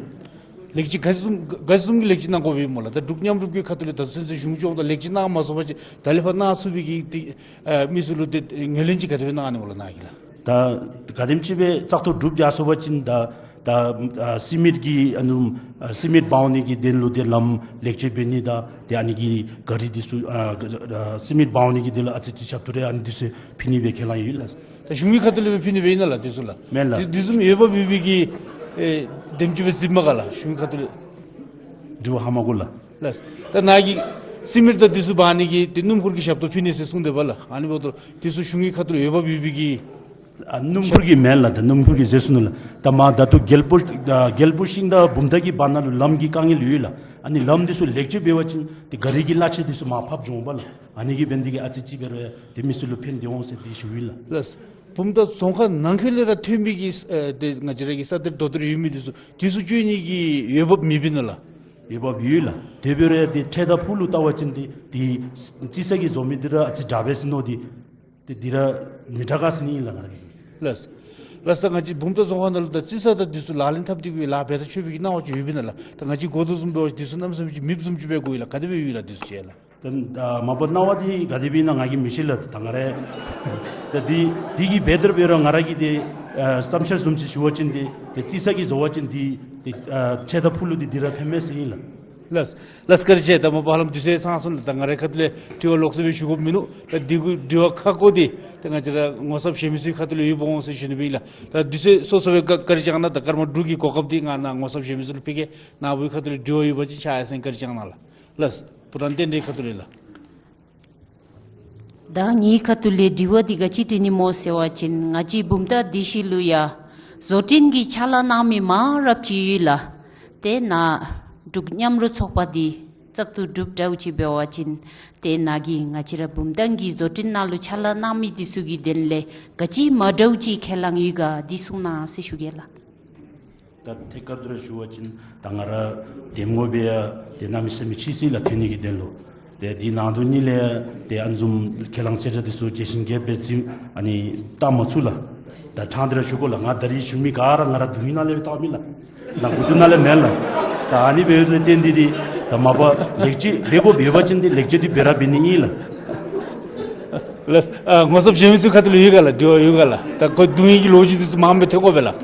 ལེགས་བཅོས་ག་བཟུམ་ག་བཟུམ་གྱི་ལེགས་བཅོས་གནང་དགོཔ་ཡོད་སྨོ་ལགས། ད་འབྲུག་མཉམ་རུབ་ཀྱི་ཁ་ཐུག་ལས་ད་ཚུན་ཚོད་གཞུང་སྐྱོང་དང་ལེགས་བཅོས་གནང་མ་ཚུགས་པ་ཅིན་ད་ལས་ཕར་གནང་ཚུགས་པའི་གི་ཏེ་ཨ་མི་ཚུ་ལུ་ཏེ་ངོས་ལེན་ཅིག་ག་དེ་སྦེ་གནང་ནི་སྨོ་ལགས་ནཱ་གིས་ལགས། ད་ག་དེམ་ཅིག་སྦེ་བཙག་འཐུ་གྲུབ་ཡར་སོང་པ་ཅིན་ད་ད་ཨ་སི་མེནཊ་གི་ཨ་ནུ་ཨ་སི་མེནཊ་འབག་ནི་གི་དོན་ལུ་ཏེ་ལམ་ལེགས་བཅོས་འབད་ནི་དང་ཏེ་ཨ་ནི་གི་ག་རི་འདི་ཚུ་ཨ་ཨ་སི་མེནཊ་འབག་ནི་གི་དོན་ལུ་ཨ་ཙི་ཅིག་ཞབས་ཏོག་རེ་ཨ་ནི་འདི་ཚུ་ཕུལ་ནི་སྦེ་ཁས་བླངས་ཡོད་ལགས། ད་གཞུང་གི་ཁ་ཐུག་ལས་སྦེ་ཕུལ་ནི་སྦེ་ཨིན་ན་ལགས་འདི་ཚུ་ལགས། མེན་ལགས། འདི་འདི་ཚུ་འོས་འབབ་ཡོད་པའི་གི་ཨེ་དེམ་ཅིག་སྦེ་གཟིགསཔ་མས་ག་ལགས། གཞུང་གི་ཁ་ཐུག་ལས། དྲི་བ་ཧ་མ་གོ་ལགས། ལགས། ད་ནཱ་གིས་སི་མེནཊ་དང་འདི་ཚུ་འབག་ནི་གི་ཏེ་སྣུམ་འཁོར་གྱི་ཞབས་ཏོག་ཕུལ་ནི་ཟེར་གསུངས་ཏེ་འབདཝ་ལགས། ཨ་ནི་འབདཝ་ད་འདི་ཚུ་གཞུང་གི་ཁ་ཐུག་ལས་འོས་འབབ་ཡོད་པའི་གི། ཨ་སྣུམ་འཁོར་གྱི་མེན་ལགས། ད་སྣུམ་འཁོར་གྱི་ཟེར་སོ་ནུག་ལགས། ད་མར་ད་ལྟོ་རྒྱལ་པོ་ཨ་རྒྱལ་པོ་ཤིང་རྟ་བུམ་ཐང་གི་བར་ན་ལུ་ལམ་གྱི་དཀའ་ངལ་ཡོད་ལགས། ཨ་ནི་ལམ་འདི་ཚུ་ལེགས་བཅོས་འབད་བ་ཅིན་ཏེ་ག་རི་གི་གླ་ཆ་འདི་ཚུ་མར་ཕབ་འགྱོ་འོང་པ་ལགས། ཨ་ནི་གིས་འབད་ནི་དེ་གིས་ཨ་ཙི་ཅིག་འབད་རུང་ཡང་ཏེ་མི་ཚུ་ལུ་ཕན་ཏེ་འོང་ཟེར་ཏེ་ཞུ་ཡི་ལགས། ལགས། བུམ་ཐང་རྫོང་ཁག་ནང་འཁོད་ལས་ར་ཐོན་མི་གི་ཨེ་ཏེ་ང་བཅས་ར་གི་ས་གཏེར་རྡོ་གཏེར་ཡོད་མི་འདི་ཚུ་འདི་ཚུ་བཅོས་ནི་གི་འོས་འབབ་མེདཔ་ཨིན་ན་ལགས། འོས་འབབ་ཡོད་ལགས། དེ་འབད་རུང་ཡང་ཏེ་ཁྲལ་དང་ཕུགས་ལུ་བལྟ་བ་ཅིན་ཏེ་ཏེ་རྩི་ས་གིས་བཟོ་མི་འདི་ར་ཨ་ཙི་དྲག་པས་ཟེར་མནོ་སྟེ་ཏེ་འདི་ར་མི་དྲག་ག་ཟེར་ནི་ཨིན་ལགས་ང་ར་གིས། ལགས། ལགས། ད་ང་བཅས་བུམ་ཐང་རྫོང་ཁག་ནང་ལུ་ད་རྩི་ས་དང་འདི་ཚུ་ལག་ལེན་འཐབ་སྟེ་གི་ལཱ་འབད་ད་ཆོག་པའི་གི་གནང་བ་ཅིག་ཡོདཔ་ཨིན་ན་ལགས། ད་ང་བཅས་གོ་དོ་བཟུམ་འབད་བ་ཅིན་འདི་ཚུ་གནམ་མེད་ས་མེད་ཅིག་མེདཔ་བཟུམ་ཅིག་སྦེ་གོ་ཡི་ལགས། ག་དེ་སྦེ་ཡོད་ལགས་འདི་ཚུ་ཅིག་ལགས། ད་ཨ་མ་པ་གནང་བ་འདི་ག་དེ་སྦེ་ཨིན་ན་ང་གིས་མི་ཤེས་ལགས། ད་ང་ར་ད་འདི་འདི་གིས་འབད་དེ་ར་འབད་རུང་ང་ར་གིས་ཏེ་ཨ་བསམ་འཆར་བཟུམ་ཅིག་ཞུ་བ་ཅིན་ཏེ་ཏེ་རྩི་ས་གིས་བཟོ་བ་ཅིན་འདི་ཏེ་ཨ་ཁྲལ་དང་ཕུགས་ལུ་འདི་འདི་ར་ཕན་མས་ཟེར་ཨིན་ལགས། ལགས། ལགས་བཀའ་དྲིན་ཆེ། ད་མ་པ་ཧ་ལམ་དུས་ཚོད་ཚང་སོང་ལགས། ད་ང་རའི་ཁ་ཐུག་ལས་དྲི་བ་ལོགས་སུ་སྦེ་ཞུ་དགོཔ་མིན་ནུག། ད་འདི་གུ་དྲི་བ་ཁག་ཁག་འདི་ད་ང་བཅས་ར་ངོ་ཚབ་གཞན་མི་ཚུའི་ཁ་ཐུག་ལས་ཡོདཔ་འོང་ཟེར་ཞུ་ནི་སྦེ་ཨིན་ལགས། ད་དུས་ཚོད་སོ་སོ་སྦེ་བཀའ་བཀའ་དྲིན་བསྐྱང་གནང་། ད་སྐར་མ་དྲུག་གི་གོ་སྐབས་འདི་ང་ནཱ་ངོ་ཚབ་གཞན་མི་ཚུ་ལུ་ཕུལ་གེ། ནཱ་བུའི་ཁ་ཐུག་ལས་དྲི་བ་ཡོད་པ་ཅིན་ཕྱག་ཡར་སེང་བཀའ་དྲིན་བསྐྱང་གནང་ལགས། ལགས། བུ་རམ་བསྟན་འཛིན་ཁ་ཐུག་ལས་ལགས། ད་ངེའི་ཁ་ཐུག་ལས་དྲི་བ་འདི་ག་ཅི་དྲི་ནི་སྨོ་ཟེར་བ་ཅིན་ང་བཅས་བུམ་ཐང་སྡེ་བཞི་ལུ་ཡང་བཟོ་སྐྲུན་གྱི་ཕྱག་ལཱ་གནང་མི་མང་རབས་ཅིག་ཡོད་ལགས། ཏེ་ནཱ་འབྲུག་མཉམ་རོགས་ཚོགས་པ་འདི་བཙག་འཐུ་གྲུབ་འདྲཝ་ཅིག་འབད་བ་ཅིན་ཏེ་ནཱ་གི་ང་བཅས་ར་བུམ་ཐང་གི་བཟོ་སྐྲུན་ནང་ལུ་ཕྱག་ལཱ་གནང་མི་འདི་ཚུ་གི་དོན་ལས་ག་ཅི་མ་འདྲཝ་ཅིག་ཁས་བླངས་ཡོད་ག་འདི་གསུང་གནང་ཟེར་ཞུ་གེ་ལགས། ད་ཐད་ཀར་དུ་ར་ཞུ་བ་ཅིན་ད་ང་ར་འདེམས་ངོ་སྦེ་ཡང་ཏེ་གནམ་མེད་ས་མེད་ཅིག་ཅིག་ལགས་ཐོན་ནི་གི་དོན་ལུ། ཏེ་འདི་ནང་དོན་གཉིས་ལས་ཏེ་ཨ་ནི་བཟུམ་ཁས་བླངས་ཚད་གྲངས་འདི་ཚུ་རྒྱས་ཤིང་རྒྱས་པའི་རྩིས་ཨ་ནི་བཏང་མ་ཚུགས་ལགས། ད་ཕྲང་སྟེ་ར་ཞུ་དགོ་ལགས། ང་ད་རིས་ཞུ་མི་ག་ར་ང་ར་གདུང་ནང་ལས་སྦེ་བཏང་མི་ལགས། ནཱ་མགུ་ཏོ་ནང་ལས་མེན་ལགས། ད་ཨ་ནི་འབདཝ་ལས་བརྟེན་ཏེ་འདི་ད་མ་པ་ལེགས་བཅོས་འབད་དགོཔ་འབད་བ་ཅིན་འདི་ལེགས་བཅོས་འདི་འབད་ར་འབད་ནི་ཨིན་ལགས། ལགས། ཨ་ངོ་ཚབ་གཞན་མི་ཚུ་ཁ་ཐུག་ལུ་ཡོད་ག་ལགས། དྲི་བ་ཡོད་ག་ལགས། ད་ཁོ་གདུང་ནི་གི་ལོ་རྒྱུས་འདི་ཚུ་མངམ་སྦེ་ཐོན་དགོ་པས་ལགས།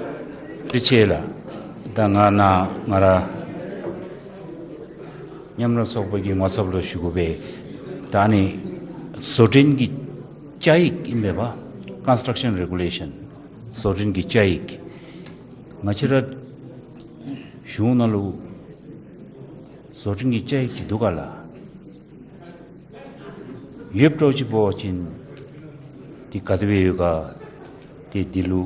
བཀའ་དྲིན་ཆེ་ལགས། ད་ང་ནཱ་ང་ར་མཉམ་རོགས་ཚོགས་པ་གི་ངོ་ཚབ་ལུ་ཞུ་དགོ་པས། ད་ཨ་ནི་བཟོ་སྐྲུན་གྱི་བཅའ་ཡིག་ཨིན་པས་པ། Construction Regulation། བཟོ་སྐྲུན་གྱི་བཅའ་ཡིག། ང་བཅས་ར་གཞུང་ནང་ལུ་བཟོ་སྐྲུན་གྱི་བཅའ་ཡིག་ཅིག་འདུག་ག་ལགས། ཡོདཔ་འདྲཝ་ཅིག་འབད་བ་ཅིན་འདི་ག་དེ་སྦེ་ཡོད་ག། ཏེ་འདི་ལུ་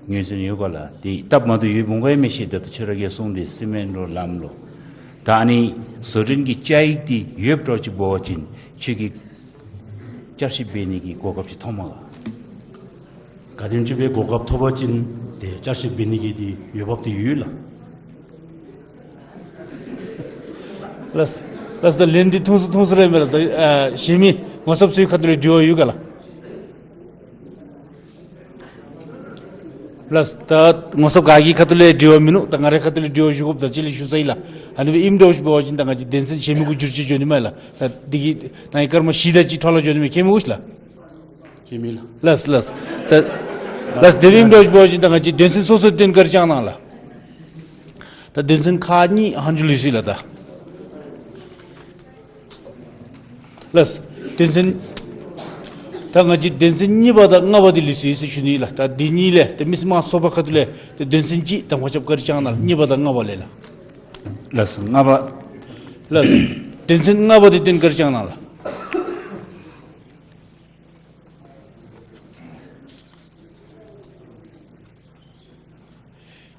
ངོས་འཛིན་ཡོད་ག་ལགས། ཏེ་སྟབས་མ་བདེཝ་ཡོདཔ་འོང་ག་ཡང་མི་ཤེས། ད་ལྟོ་ཁྱོད་ར་གིས་གསུངས་ཏེ་ཟེར་མི་འདྲཝ་ལམ་ལུ། ད་ཨ་ནི་བཟོ་སྐྲུན་གྱི་བཅའ་ཡིག་འདི་ཡོདཔ་འདྲཝ་ཅིག་འབད་བ་ཅིན་ཁྱོད་ཀྱིས་བསྐྱར་ཞིབ་འབད་ནི་གི་གོ་སྐབས་ཅིག་ཐོབ་མས་ག། ག་དེམ་ཅིག་སྦེ་གོ་སྐབས་ཐོབ་པ་ཅིན་ཏེ་བསྐྱར་ཞིབ་འབད་ནི་གི་འདི་འོས་འབབ་འདི་ཡོད་ལགས། ལགས། ལགས། ད་ལན་འདི་ཐུང་སུ་ཐུང་སུ་ར་ཨིན་པས་ལགས། ད་ཨ་གཞན་མི་ངོ་ཚབ་ཚུའི་ཁ་ཐུག་ལས་དྲི་བ་ཡོད་ག་ལགས། ལགས། ད་ངོ་ཚབ་ག་གི་ཁ་ཐུག་ལས་དྲི་བ་མིན་ནུག། ད་ང་རའི་ཁ་ཐུག་ལས་དྲི་བ་ཞུ་དགོཔ་ད་ཅི་ལས་ཞུ་ཚར་ཡི་ལགས། ཨ་ནི་སྦེ་ཨིནམ་འདྲཝ་ཅིག་འབད་བ་ཅིན་ད་ང་བཅས་དོན་ཚན་གཞན་མི་གུ་འགྱུར་བཅོས་འགྱོ་ནི་མས་ལགས། ད་འདི་གིས་ད་ཨིན་སྐར་མ་བཞི་དེ་ཅིག་འཕྲོ་བརླག་འགྱོ་ནི་མས། མཁྱེན་མི་འོང་ལགས། མཁྱེན་མི་ལགས། ལགས་ལགས། ད་ལགས། དེ་སྦེ་ཨིནམ་འདྲཝ་ཅིག་འབད་བ་ཅིན་ད་ང་བཅས་དོན་ཚན་སོ་སོ་བསྟུན་བཀའ་དྲིན་བསྐྱང་གནང་ལགས། ད་དོན་ཚན་ཁག་གཉིས་ཧན་ཇུ་ལུས་སོ་ཡི་ལགས། ད་ལགས། དོན་ཚན་ད་ང་བཅས་དོན་ཚན་གཉིས་པ་དང་ལྔ་པ་འདི་ལུས་སོ་ཡི་ཟེར་ཞུ་ནི་ལགས། ད་འདི་གཉིས་ལས་ད་མི་སེར་དམངས་ཚོགས་པ་ཁ་ཐུག་ལས་ད་དོན་ཚན་གཅིག་དམ་ཁ་རྐྱབ་བཀའ་དྲིན་བསྐྱང་གནང་ལགས། གཉིས་པ་དང་ལྔ་པ་ལས་ལགས། ལགས་སོ། ལྔ་པ། ལགས། དོན་ཚན་ལྔ་པ་འདི་བསྟུན་བཀའ་དྲིན་བསྐྱང་གནང་ལགས།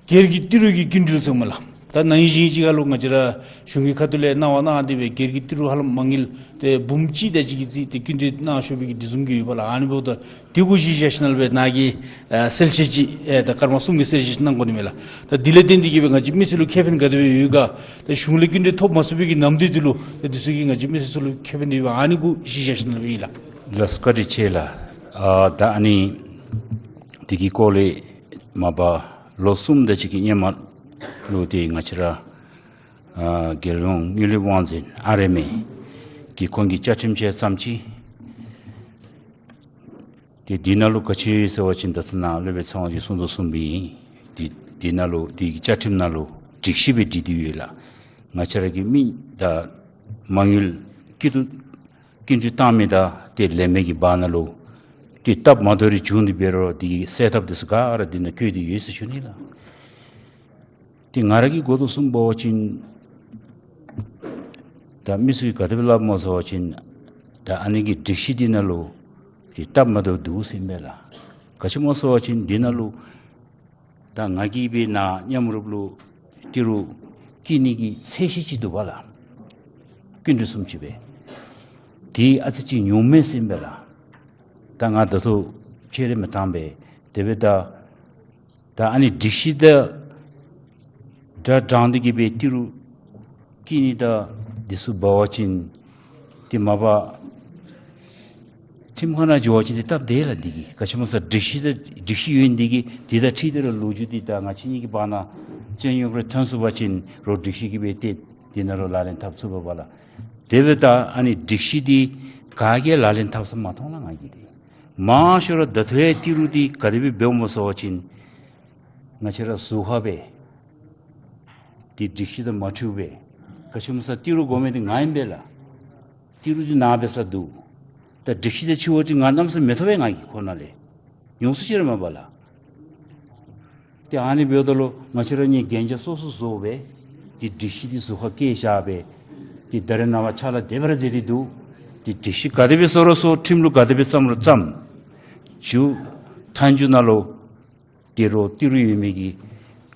སྒེར་གྱི་ཏི་རུ་གི་སྐྱིན་འགྲུལ་ཟེར་མས་ལགས། ད་ན་ཧིང་གཞེས་ཧིང་ཅིག་ཁར་ལུ་ང་བཅས་ར་གཞུང་གི་ཁ་ཐུག་ལས་གནང་བ་གནང་སྟེ་སྦེ་སྒེར་གྱི་ཏི་རུ་ཧ་ལམ་མ་དངུལ་ཏེ་འབུམ་གཅིག་དེ་ཅིག་གི་རྩིས་ཏེ་སྐྱིན་འགྲུལ་གནང་ཆོག་པའི་གི་དེ་བཟུམ་གྱི་ཡོདཔ་ལགས། ཨ་ནི་འབདཝ་ད་དེ་གུ་གཞི་བཞག་ཞིནམ་ལས་སྦེ་ནཱ་གི་ཨ་གསལ་བཤད་ཅིག་ཨེ་ད་སྐར་མ་གསུམ་གྱི་གསལ་བཤད་ཅིག་གནང་དགོ་ནི་མས་ལགས། ད་དེ་ལས་བརྟེན་ཏེ་གིས་སྦེ་ང་བཅས་མི་སེར་ལུ་ཁེ་ཕན་ག་དེ་སྦེ་ཡོད་ག། ད་གཞུང་ལས་སྐྱིན་འགྲུལ་ཐོབ་མ་ཚུགས་པའི་གི་ནམ་དུས་འདི་ལུ་ད་དེ་ཚུ་གིས་ང་བཅས་མི་སེར་ཚུ་ལུ་ཁེ་ཕན་ཡོདཔ་ཨ་ནི་གུ་གཞི་བཞག་ཞིནམ་ལས་སྦེ་ཨིན་ལགས། ལགས་སོ། བཀའ་དྲིན་ཆེ་ལགས། ཨ་ད་ཨ་ནི་དེ་གི་སྐོར་ལས་མ་པ་ལོ་གསུམ་དེ་ཅིག་གི་སྔོན་མ་ལུ་ཏེ་ང་བཅས་ར་ཨ་རྒྱལ་ཡོངས་དངུལ་ལས་དབང་འཛིན་ཨར་ཨེམ་ཨེ་གི་ཁོང་གི་བཅའ་ཁྲིམས་ཅིག་བརྩམས་ཅི། ཏེ་འདི་ནང་ལུ་ག་ཅི་ཡོད་ཟེར་བ་ཅིན་ད་ལྟོ་ནཱ་སློབ་དཔོན་ཚེ་དབང་གིས་གསུང་དོ་བཟུམ་སྦེ་ཏེ་འདི་ནང་ལུ་འདི་གི་བཅའ་ཁྲིམས་ནང་ལུ་སྒྲིག་གཞི་སྦེ་བྲིས་ཏེ་ཡོད་ལགས། ང་བཅས་ར་གི་མི་དང་མ་དངུལ་སྐྱིད་སྡུག་སྐྱིན་འགྲུལ་བཏང་མི་དང་ཏེ་ལེན་མི་གི་བར་ན་ལུ་ཏེ་སྟབས་མ་བདེཝ་རེ་བྱུང་སྟེ་འབད་རུང་འདི་གི་སེལ་ཐབས་འདི་ཚུ་ག་ར་འདི་ནང་བཀོད་དེ་ཡོད་ཟེར་ཞུ་ནི་ལགས། ཏེ་ང་ར་གིས་གོ་དོ་བཟུམ་འབད་བ་ཅིན་ད་མི་ཚུ་གིས་ག་དེ་སྦེ་སླབ་སྨོ་ཟེར་བ་ཅིན་ད་ཨ་ནི་གི་སྒྲིག་གཞི་འདི་ནང་ལུ་ཏེ་སྟབས་མ་བདེཝ་འདུག་ཟེར་ཨིན་པས་ལགས། ག་ཅི་སྨོ་ཟེར་བ་ཅིན་འདི་ནང་ལུ་ད་ང་གིས་སྦེ་ནཱ་མཉམ་རུབ་ལུ་ཏི་རུ་སྐྱིད་ནི་གི་ཚད་གཞི་ཅིག་འདུག་པ་ལགས། སྐྱིན་འགྲུལ་བཟུམ་ཅིག་སྦེ། དེ་ཨ་ཙི་ཅིག་ཉུང་མས་ཟེར་ཨིན་པས་ལགས། ད་ང་ད་ལྟོ་ཁྱད་རེ་མི་བཏང་པས། དེ་སྦེ་ད་ད་ཨ་ནི་སྒྲིག་གཞི་དང་སྒྲ་དྲངས་ཏེ་གིས་སྦེ་ཏི་རུ་སྐྱིད་ནི་དང་འདི་ཚུ་འབད་བ་ཅིན་ཏེ་མ་པ་ཁྲིམས་ཁང་ནང་འགྱོ་བ་ཅིན་ཏེ་སྟབས་བདེ་ལགས། འདི་གིས་ག་ཅི་སྨོ་ཟེར་སྒྲིག་གཞི་དང་སྒྲིག་གཞི་ཡོད་ནི་འདི་གིས་འདི་དང་འཁྲིལ་ཏེ་ར་ལོ་རྒྱུས་འདི་ད་ང་བཅས་གཉིས་ཀྱི་བར་ན་རྩོད་རྙོགས་རེ་ཐོན་སོང་པ་ཅིན་རོགས་སྒྲིག་གཞི་གིས་སྦེ་ཏེ་འདི་ནང་ལུ་ལག་ལེན་འཐབ་ཚུགས་པས་ལགས། དེ་སྦེ་ད་ཨ་ནི་སྒྲིག་གཞི་འདི་ག་གིས་ལག་ལེན་འཐབ་ས་མ་མཐོང་ལགས་ང་གིས་འདི། མང་ཤོས་ར་ད་ལྟོ་ཡང་ཏི་རུ་འདི་ག་དེ་སྦེ་འབདཝ་སྨོ་ཟེར་བ་ཅིན་ང་བཅས་ར་ཟུར་ཁ་སྦེ་ཏེ་སྒྲིག་གཞི་དང་མ་འཁྲིལཝ་སྦེ་ ག་ཅི་སྨོ་ཟེར་ཏི་རུ་དགོ་མི་འདི་ང་ཨིན་པས་ལགས། ཏི་རུ་འདི་ནཱ་འབད་ས་འདུག། ད་སྒྲིག་གཞི་དེ་ཕྱེ་བ་ཅིན་ང་གནམ་མེད་ས་མེད་ཐོབ་པས། ང་གིས་ཁོ་ན་ལས་ཡོངས་སུ་ཅིག་ར་མ་པ་ལགས། ཏེ་ཨ་ནི་འབདཝ་ད་ལུ་ང་བཅས་ར་གཉིས་གན་རྒྱ་སོ་སོ་བཟོ་སྦེ་ཏེ་སྒྲིག་གཞི་འདི་ཟུར་ཁར་བཀལ་བཞག་སྦེ་ཏེ་ད་རེས་ནངས་པ་ཕྱག་ལཱ་དེ་སྦེ་ར་མཛད་དེ་འདུག། ཏེ་སྒྲིག་གཞི་ག་དེ་སྦེ་བཟོ་རུང་བཟོ། ཁྲིམས་ལུགས་ག་དེ་སྦེ་བརྩམ་རུང་བརྩམ། མཇུག་མཐའ་མཇུག་ནང་ལུ་ཏེ་རོགས་ཏི་རུ་ཡོད་མི་གི་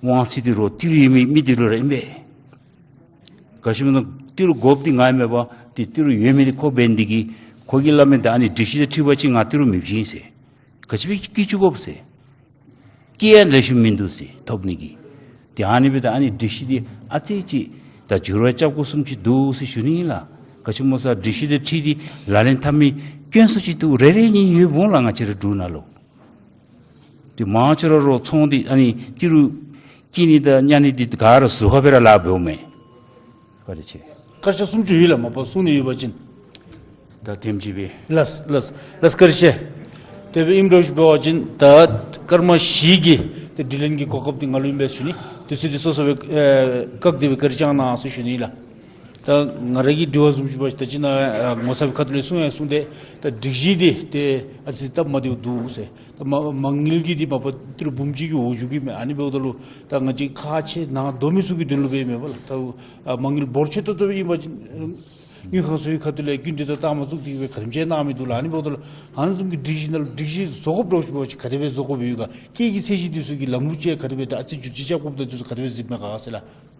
དབང་ཚད་འདི་རོགས་ཏི་རུ་ཡོད་མི་མི་འདི་ལུ་ར་ཨིན་པས། ག་ཅི་སྨོ་ཟེར་ཏི་རུ་དགོཔ་འདི་ང་ཨིན་མས་པ། ཏེ་ཏི་རུ་ཡོད་མི་འདི་ཁོ་འབད་ནི་འདི་གིས་ཁོ་གིས་སླབ་མི་འདི་ཨ་ནི་སྒྲིག་གཞི་དེ་ཁྲིད་པ་ཅིན་ང་ཏི་རུ་མི་བྱིན་ཟེར། ག་ཅི་སྦེ་བསྐྱི་བཅུག་དགོཔ་ཟེར། བསྐྱི་ཡང་ལེགས་ཤོམ་མིན་འདུག་ཟེར་ཐོབ་ནི་གི། ཏེ་ཨ་ནི་འབདཝ་ད་ཨ་ནི་སྒྲིག་གཞི་འདི་ཨ་ཙི་ཅིག་ད་འགྱུར་བ་རྐྱབ་དགོཔ་བཟུམ་ཅིག་འདུག་ཟེར་ཞུ་ནི་ཨིན་ལགས། ག་ཅི་སྨོ་ཟེར་སྒྲིག་གཞི་འདི་ཁྲིད་དེ་ལག་ལེན་འཐབ་མི་དཀོན་སུ་ཅིག་འདུག། རེ་རེ་གཉིས་ཡོདཔ་འོང་ལགས། ང་བཅས་རའི་འབྲུག་ནང་ལུ། ཏེ་མང་ཆེ་ར་རོགས་ཚོང་འདི་ཨ་ནི་ཏི་རུ་བསྐྱི་ནི་དང་བརྙ་ནི་འདི་ག་ར་ཟུར་ཁར་སྦེ་ར་ལཱ་འབདཝ་མས། བཀའ་དྲིན་ཆེ། བཀའ་ཤག་གསུམ་ཅུ་ཡོད་ལགས། མ་པ་གསུང་ནི་ཡོད་པ་ཅིན། ད་དེམ་ཅིག་སྦེ། ལགས་ལགས་ལགས། བཀའ་དྲིན་ཆེ། དེ་སྦེ་ཨིནམ་འདྲཝ་ཅིག་འབད་བ་ཅིན་ད་སྐར་མ་བཞི་གི་ཏེ་དྲི་ལན་གྱི་གོ་སྐབས་འདི་ང་ལུ་ཨིན་པས་ཞུ་ནི། དུས་ཚོད་འདི་སོ་སོ་སྦེ་ཨེ་བཀག་སྟེ་སྦེ་བཀའ་དྲིན་བསྐྱང་གནང་ཟེར་ཞུ་ནི་ལགས། ད་ང་ར་གི་དྲི་བ་བཟུམ་ཅིག་འབད་བ་ཅིན་ད་ཅི་ནཱ་ངོ་ཚབ་ཁ་ཐུག་ལས་གསུང་ཡང་གསུངས་ཏེ། ད་སྒྲིག་གཞི་འདི་ཏེ་ཨ་ཙི་སྟབས་མ་བདེཝ་འདུག་ཟེར། ད་མ་མ་དངུལ་གྱི་འདི་མ་པ་ཏི་རུ་འབུམ་གཅིག་གི་འོག་འགྱོ་གི་མས། ཨ་ནི་འབདཝ་ད་ལུ་ད་ང་བཅས་ཁག་ཆེ་ནང་སྡོད་མི་ཚུ་གི་དོན་ལུ་འབདཝ་མས་པ་ལགས། ད་ཨ་མ་དངུལ་འབོར་ཆེ་ཏོག་ཏོ་སྦེ་ཨིན་པ་ཅིན་དངུལ་ཁང་ཚུ་གི་ཁ་ཐུག་ལས་སྐྱིན་འགྲུལ་དང་གཏའ་མ་བཙུགས་ཏེ་སྦེ་ག་དེམ་ཅིག་གནང་མི་འདུག་ལགས། ཨ་ནི་འབདཝ་ད་ལུ་ཨ་ནི་བཟུམ་གྱི་སྒྲིག་གཞི་ནང་ལུ་སྒྲིག་གཞི་བཟོ་དགོཔ་འདྲཝ་ཅིག་འབད་བ་ཅིན་ག་དེ་སྦེ་བཟོ་དགོཔ་ཡོད་ག། སྐྱེད་ཀྱི་ཚད་གཞི་འདི་ཚུ་གི་ལམ་ལུགས་ཅིག་ག་དེ་སྦེ་ད་ཨ་ཙི་བསྒྱུར་བཅོས་རྐྱབ་དགོཔ་དང་འདི་ཚུ་ག་དེ་སྦེ་གཟིགས་མས་ག་ཟེར་ལགས།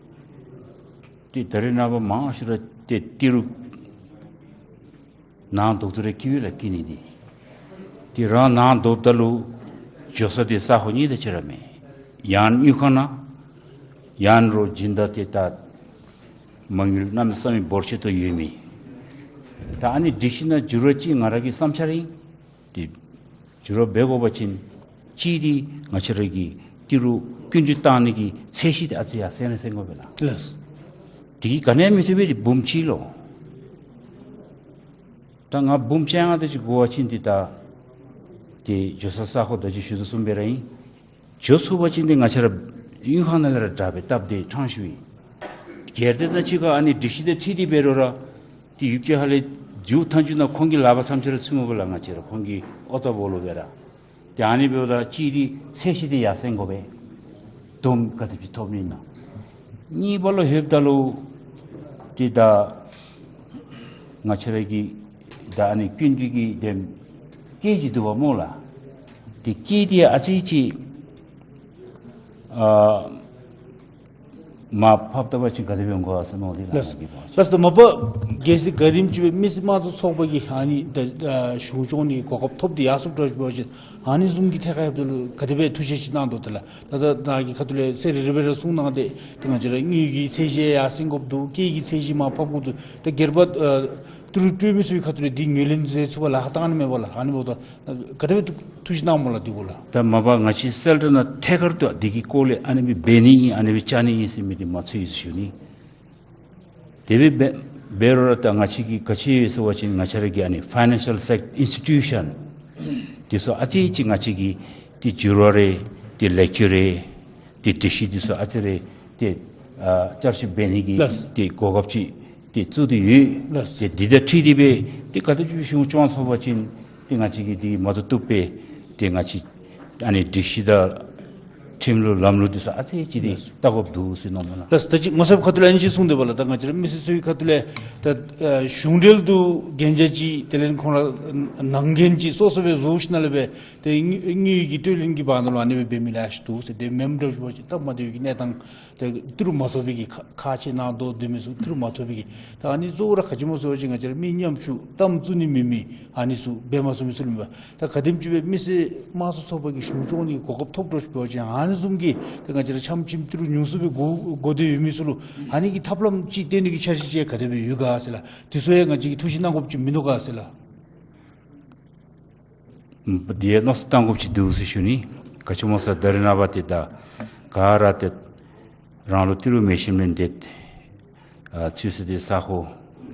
ཏེ་ད་རེས་ནངས་པ་མང་ཤོས་ར་ཏེ་ཏི་རུ་ནང་སྡོད་དེ་ར་བསྐྱི་བས་ལགས། བསྐྱི་ནི་འདི་ཏེ་རང་ནང་སྡོདཔ་ད་ལུ་འགྱོ་ས་འདི་ས་གོ་གཉིས་དང་གཅིག་ར་མས། ཡང་དངུལ་ཁང་ནང་ཡང་རོགས་སྦྱིན་བདག་ཏེ་ད་མ་དངུལ་གནམ་མེད་ས་མེད་འབོར་ཆེ་ཏོག་ཡོད་མི། ད་ཨ་ནི་སྒྲིག་གཞི་ནང་འགྱུར་བ་ཅིག་ང་ར་གི་བསམ་འཆར་ཨིན། ཏེ་འགྱུར་བ་འབད་དགོ་པ་ཅིན་གཅིག་འདི་ང་བཅས་ར་གི་ཏི་རུ་སྐྱིན་འགྲུལ་བཏང་ནི་གི་ཚད་གཞི་འདི་ཨ་ཙི་ཡར་སེང་ར་སེང་དགོ་པས་ལགས། ལགས། དེ་གིས་ག་ནི་ཡང་མི་ཐུབ་པས། འདི་འབུམ་གཅིག་ལོ། ད་ང་འབུམ་བཅོ་ལྔ་དེ་ཅིག་དགོ་པ་ཅིན་འདི་ད་ཏེ་འགྱོ་ས་ས་གོ་ད་ཅི་ཞུ་དོ་བཟུམ་སྦེ་ར་ཨིན། འགྱོ་ཚུགས་པ་ཅིན་འདི་ང་བཅས་ར་དངུལ་ཁང་ནང་ལས་ར་དྲག་སྦེ་སྟབས་བདེ་ཐང་ཤོས་ཨིན། སྒེར་སྡེ་དང་གཅིག་ཁར་ཨ་ནི་སྒྲིག་གཞི་དེ་ཁྲིད་དེ་འབད་རུང་ར་ཏེ་ཡུདཔ་ཅིག་ཧ་ལས་མཇུག་མཐའ་མཇུག་ནང་ཁོང་གི་ལག་པར་ཙམ་ཅིག་ར་ཚུད་མས་པ་ལགས། ང་བཅས་ར་ཁོང་གི་ཨོ་ཐོབ་འོག་ལུ་སྦེ་ར། ཏེ་ཨ་ནི་འབདཝ་ད་གཅིག་འདི་ཚད་གཞི་འདི་ཡར་སེང་དགོ་པས། བསྡོམས་ག་དེམ་ཅིག་ཐོབ་ནི་ཨིན་ན། གཉིས་པ་ལུ་ལྷོདཔ་ད་ལུ་ཏེ་ད་ང་བཅས་ར་གི་ད་ཨ་ནི་སྐྱིན་འགྲུལ་གྱི་དེམ་བཀལ་གྱི་འདུག་པ་སྨོ་ལགས། ཏེ་བཀལ་ཏེ་ཨ་ཙི་ཅིག་ཨ་མར་ཕབ་བཏང་པ་ཅིན་ག་དེ་སྦེ་འོང་ག་ཟེར་མནོ་སྟེ་ལགས། ལགས་སོ། ད་མ་པ་གལ་སྲིད་ག་དེམ་ཅིག་སྦེ་མི་སེར་དམངས་གཙོ་ཚོགས་པ་གིས་ཨ་ནི་ད་ཨ་གཞུང་སྐྱོང་ནི་གོ་སྐབས་ཐོབ་སྟེ་ཡར་སོངམ་འདྲཝ་ཅིག་འབད་བ་ཅིན་ཨ་ནི་བཟུམ་གྱི་ཐད་ཁར་ཡོདཔ་ད་ལུ་ག་དེ་སྦེ་ཐུགས་བཞེད་ཅིག་གནང་དོ་ཏེ་ལགས། ད་ད་ད་གི་ཁ་ཐུག་ལས་ཚེ་རེ་རེ་སྦེ་ར་གསུང་གནང་སྟེ་ཏེ་ང་བཅས་ར་དངུལ་གྱི་ཚད་གཞི་ཡར་སེང་དགོཔ་འདུག། སྐྱེད་ཀྱི་ཚད་གཞི་མར་ཕབ་དགོཔ་འདུག། ད་སྒེར་པ་ཨ་ཏི་རུ་སྤྲོད་མི་ཚུ་གི་ཁ་ཐུག་ལས་འདི་ངོས་ལེན་མཛད་ཚུགས་པར་ལཱ་ཁག་བཏང་ནི་མས་པ་ལགས། ཨ་ནི་འབདཝ་ད་ག་དེ་སྦེ་ཐུགས་བཞེད་གནངམ་སྨོ་ལགས་འདི་གུ་ལགས། ད་མ་པ་ང་བཅས་གསལ་བསྒྲགས་ནང་ཐད་ཀར་དུ་འདི་གི་སྐོར་ལས་ཨ་ནི་སྦེ་འབད་ནི་ཨིན་ཨ་ནི་སྦེ་བཅའ་ནི་ཨིན་ཟེར་མི་འདི་མ་ཚུད་ཡི་ཟེར་ཞུ་ནི། དེ་སྦེ་འབད་འབད་རུང་ར་ད་ང་བཅས་ཀྱི་ག་ཅི་ཡོད་ཟེར་བ་ཅིན་ང་བཅས་ར་གི་ཨ་ནི་ཕའི་ནན་ཤལ་སེཀ་ཊར་ཨིནསི་ཊི་ཊུ་ཤཱན་འདི་ཚུ་ཨ་ཙི་ཅིག་ང་བཅས་ཀྱི་ཏེ་འགྱུར་བ་རེ་ཏེ་ལེགས་བཅོས་རེ་ཏེ་སྒྲིག་གཞི་འདི་ཚུ་ཨ་ཙི་རེ་ཏེ་ཨ་བསྐྱར་ཞིབ་འབད་ནི་གི་ལགས། ཏེ་གོ་སྐབས་ཅིག་ཏེ་བཙུགས་ཏེ་ཡོད། ལགས། ཏེ་འདི་དང་འཁྲིལ་ཏེ་སྦེ་ཏེ་ག་དེ་ཅིག་གཞུང་སྐྱོང་ཚུགས་པ་ཅིན་ཏེ་ང་བཅས་ཀྱིས་འདི་མ་བཏུབ་བཏུབ་སྦེ་ཏེ་ང་བཅས་ཨ་ནི་སྒྲིག་གཞི་དང་ཁྲིམས་ལུགས་ལམ་ལུགས་འདི་ཚུ་ཨ་ཙི་ཅིག་འདི་ལགས། བལྟ་དགོཔ་འདུག་ཟེར་མནོཝ་མས་ལགས། ལགས། ད་ཅི་ངོ་ཚབ་ཁ་ཐུག་ལས་ཨ་ནི་ཅིག་གསུངས་དེས་པ་ལགས། ད་ང་བཅས་ར་མི་སེར་ཚུ་གི་ཁ་ཐུག་ལས་ད་ཨ་གཞུང་འབྲེལ་དུ་གན་རྒྱ་ཅིག་དེ་ལས་ཁོང་ར་ནང་འགན་ཅིག་སོ་སོ་སྦེ་བཟོ་ཞིནམ་ལས་སྦེ་ཏེ་དངུལ་དངུལ་གྱི་སྤྲོད་ལེན་གྱི་བར་ན་ལུ་ཨ་ནི་སྦེ་འབད་མི་ལེ་ཤ་འདུག་ཟེར། ཏེ་མེནམ་འདྲཝ་ཅིག་འབད་བ་ཅིན་སྟབས་མ་བདེ་བའི་གི་གནས་སྟངས་ཏེ་ཏི་རུ་མ་ཐོབ་པའི་གི་ཁག་ཁག་ཆེ་ནང་སྡོད་སྡོད་མི་ཚུ་ཏི་རུ་མ་ཐོབ་པའི་གི། ད་ཨ་ནི་གཙོ་བོ་ར་ག་ཅི་སྨོ་ཟེར་བ་ཅིན་ང་བཅས་ར་མི་ཉམ་ཆུང་གཏའམ་བཙུགས་ནི་མེད་མི་ཨ་ནི་ཚུ་འབད་མ་ཚུགས་མི་ཚུ་ལུ་མས་པ། ད་ག་དེམ་ཅིག་སྦེ་མི་སེར་དམངས་གཙོ་ཚོགས་པ་གིས་གཞུང་སྐྱོང་ནི་གོ་སྐབས་ཐོབ་འདྲཝ་ཅིག་འབད་བ་ཅིན་ཨ་ནི་བཟུམ་གྱི་ད་ང་བཅས་ར་ཆམ་ཆིམ་ཏི་རུ་ཉུང་སུ་སྦེ་དགོ་དགོ་སྟེ་ཡོད་མི་ཚུ་ལུ་ཨ་ནི་གི་ཐབས་ལམ་ཅིག་སྟོན་ནི་གི་འཆར་གཞི་ཅིག་ག་དེ་སྦེ་ཡོད་ག་ཟེར་ལགས། དེ་ཚུ་ཡང་ང་བཅས་ཀྱིས་ཐུགས་བཞེད་གནང་དགོཔ་ཅིག་མིན་འདུག་ག་ཟེར་ལགས། འདི་ཡང་མནོ་བསམ་བཏང་དགོཔ་ཅིག་འདུག་ཟེར་ཞུ་ནི། ག་ཅི་སྨོ་ཟེར་ད་རེས་ནངས་པ་འདི་ད་ག་ར་ཏེ་རང་ལུ་ཏི་རུ་མེད་ཞིནམ་ལས་འདི་ཨ་ཚུད་ས་འདི་ས་གོ་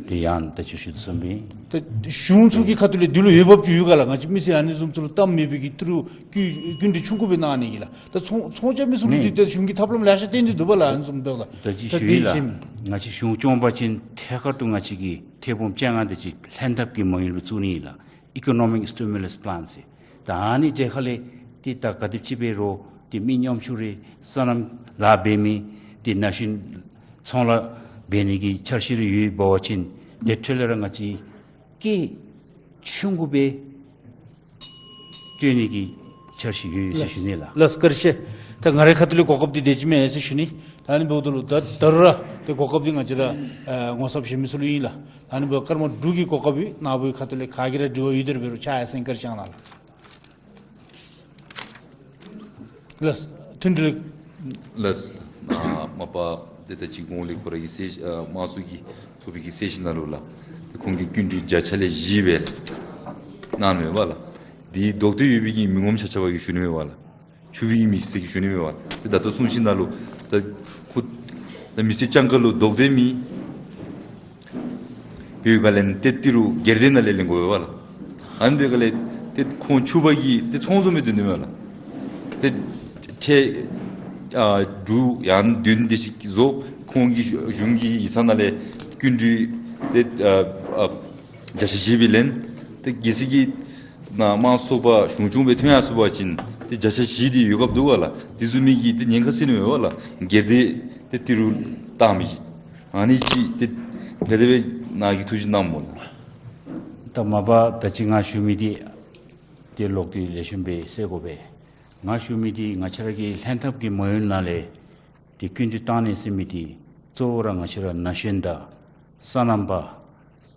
དེ་ཡང་ད་ཅི་ཞུ་དོ་བཟུམ་སྦེ། ད་གཞུང་ཚུ་གི་ཁ་ཐུག་ལས་འདི་ལུ་འོས་འབབ་ཅིག་ཡོད་ག་ལགས། ང་བཅས་མི་སེར་ཨ་ནི་བཟུམ་ཚུ་ལུ་གཏའམ་མེད་པའི་གི་ཏི་རུ་བསྐྱིན་བསྐྱིན་འགྲུལ་ཆུང་ཀུ་སྦེ་གནང་ནི་གི་ལགས། ད་ཚོང་ཚོང་རྐྱབ་མི་ཚུ་ལུ་ནི་འདི་ད་གཞུང་གིས་ཐབས་ལམ་ལེ་ཤ་སྟོན་ཏེ་འདུག་པ་ལགས། ཨ་ནི་བཟུམ་འབདཝ་ད། ད་ཅི་ད་ཞུ་ཡི་ལགས། ང་བཅས་གཞུང་སྐྱོང་པ་ཅིན་ཐད་ཀར་དུ་ང་བཅས་ཀྱིས་ཐད་འབུམ་བཅོ་ལྔ་དེ་ཅིག་ལྷན་ཐབས་ཀྱི་མ་དངུལ་སྦེ་བཙུགས་ནི་ཨིན་ལགས། Economic Stimulus Plan ཟེར། ད་ཨ་ནི་དེ་ཁ་ལས་ཏེ་ད་ག་དེམ་ཅིག་འབད་རུང་ཏེ་མི་ཉམ་ཆུང་རེ་སོ་ནམ་ལཱ་འབད་མི་ཏེ་ན་གཞོན་ཚོང་ལཱ་འབད་ནི་གི་འཆར་གཞི་རེ་ཡོདཔ་འབད་བ་ཅིན་དེ་འཕྲོ་ལས་ར་ང་བཅས་སྐད་ཆུང་ཀུ་སྦེ་སྤྲོད་ནི་གི་འཆར་གཞི་ཡོད་ཟེར་ཞུ་ནི་ལགས། ལགས་བཀའ་དྲིན་ཆེ། ད་ང་རའི་ཁ་ཐུག་ལས་གོ་སྐབས་འདི་དེ་ཅིག་མེན་ཟེར་ཞུ་ནི། ད་ཨ་ནི་འབདཝ་ད་ལུ་ད་ད་རུང་ར་ཏེ་གོ་སྐབས་འདི་ང་བཅས་ར་ཨ་ངོ་ཚབ་བཞེས་མི་ཚུ་ལུ་ཨིན་ལགས། ཨ་ནི་འབདཝ་སྐར་མ་དྲུག་གི་གོ་སྐབས་ཨིན། ནཱ་བུའི་ཁ་ཐུག་ལས་ག་གིས་ར་དྲི་བ་ཡོད་དེ་འབད་རུང་ཕྱག་ཡར་སེང་བཀའ་དྲིན་བསྐྱང་གནང་ལགས། ལགས། མཐུན་སྒྲིལ། ལགས། ཨ་མ་པ་ཏེ་ད་ཅི་གོང་ལས་ཁོ་ར་གི་གསལ་ཨ་དམངས་གཙོ་གི་ཚོགས་པའི་གི་གསལ་བཤད་ནང་ལུ་ལགས། ཏེ་ཁོང་གིས་བསྐྱིན་འགྲུལ་བརྒྱ་ཆ་ལས་བཞི་སྦེ་གནང་མེན་པ་ལགས། དེ་ལྡོག་ཕྱོགས་ཡོད་པའི་གི་མི་ངོམ་ཆ་ཁྱབ་ཀྱིས་ཞུ་ནི་མེན་པ་ལགས། ཕྱུག་པའི་གི་མི་སེར་གྱིས་ཞུ་ནི་མེན་པ་ལགས། ཏེ་ད་ལྟོ་གསུང་བཤད་ནང་ལུ་ད་ཁོ་ད་མི་སེར་རྐྱང་ཁ་ལུ་ལྡོག་ཕྱོགས་མེད། ཡོད་ག་ལས་ཏེ་ཏི་རུ་སྒེར་སྡེ་ནང་ལས་ལེན་དགོ་པས་ལགས། ཨ་ནི་འབད་ག་ལས་ཏེ་ཁོང་ཕྱུག་པ་གིས་ཏེ་ཚོང་བཟོ་མི་དོན་དེ་མེན་ལགས། ཏེ་ཁྲལ་ཨ་དྲུག་ཡང་བདུན་དེ་ཅིག་བཟོ། ཁོང་གི་གཞུང་གི་ཡིག་ཚང་ནང་ལས་བསྐྱིན་འགྲུལ་ཏེ་ཨ་ཨ་བརྒྱ་ཆ་བཞི་སྦེ་ལེན། ཏེ་གལ་སྲིད་ཀྱི་ནཱ་དམངས་གཙོའི་ཚོགས་པ་གཞུང་སྐྱོང་སྦེ་ཐོན་ཡར་སོང་པ་ཅིན་ཏེ་བརྒྱ་ཆ་བཞི་དེ་ཡོད་དགོཔ་འདུག་ག་ལགས། དེ་བཟུམ་མའི་གི་ཏེ་ཉེན་ཁ་སེལ་ནི་མེན་པ་ལགས། སྒེར་སྡེ་ཏེ་ཏི་རུ་བཏང་མི་གི་ཨ་ནི་ཅིག་ཏེ་ག་དེ་སྦེ་ནཱ་གིས་ཐུགས་བཞེད་གནངམ་སྨོ་ལགས། ད་མ་པ་ད་ཅི་ང་ཞུ་མི་འདི་ཏེ་ལོག་སྟེ་ལེགས་ཤོམ་སྦེ་གསལ་དགོ་པས། ང་ཞུ་མི་འདི་ང་བཅས་ར་གི་ལྷན་ཐབས་ཀྱི་མ་དངུལ་ནང་ལས་ཏེ་བསྐྱིན་འགྲུལ་བཏང་ནི་ཟེར་མི་འདི་གཙོ་བོ་ར་ང་བཅས་ར་ན་གཞོན་དང་སོ་ནམ་པ་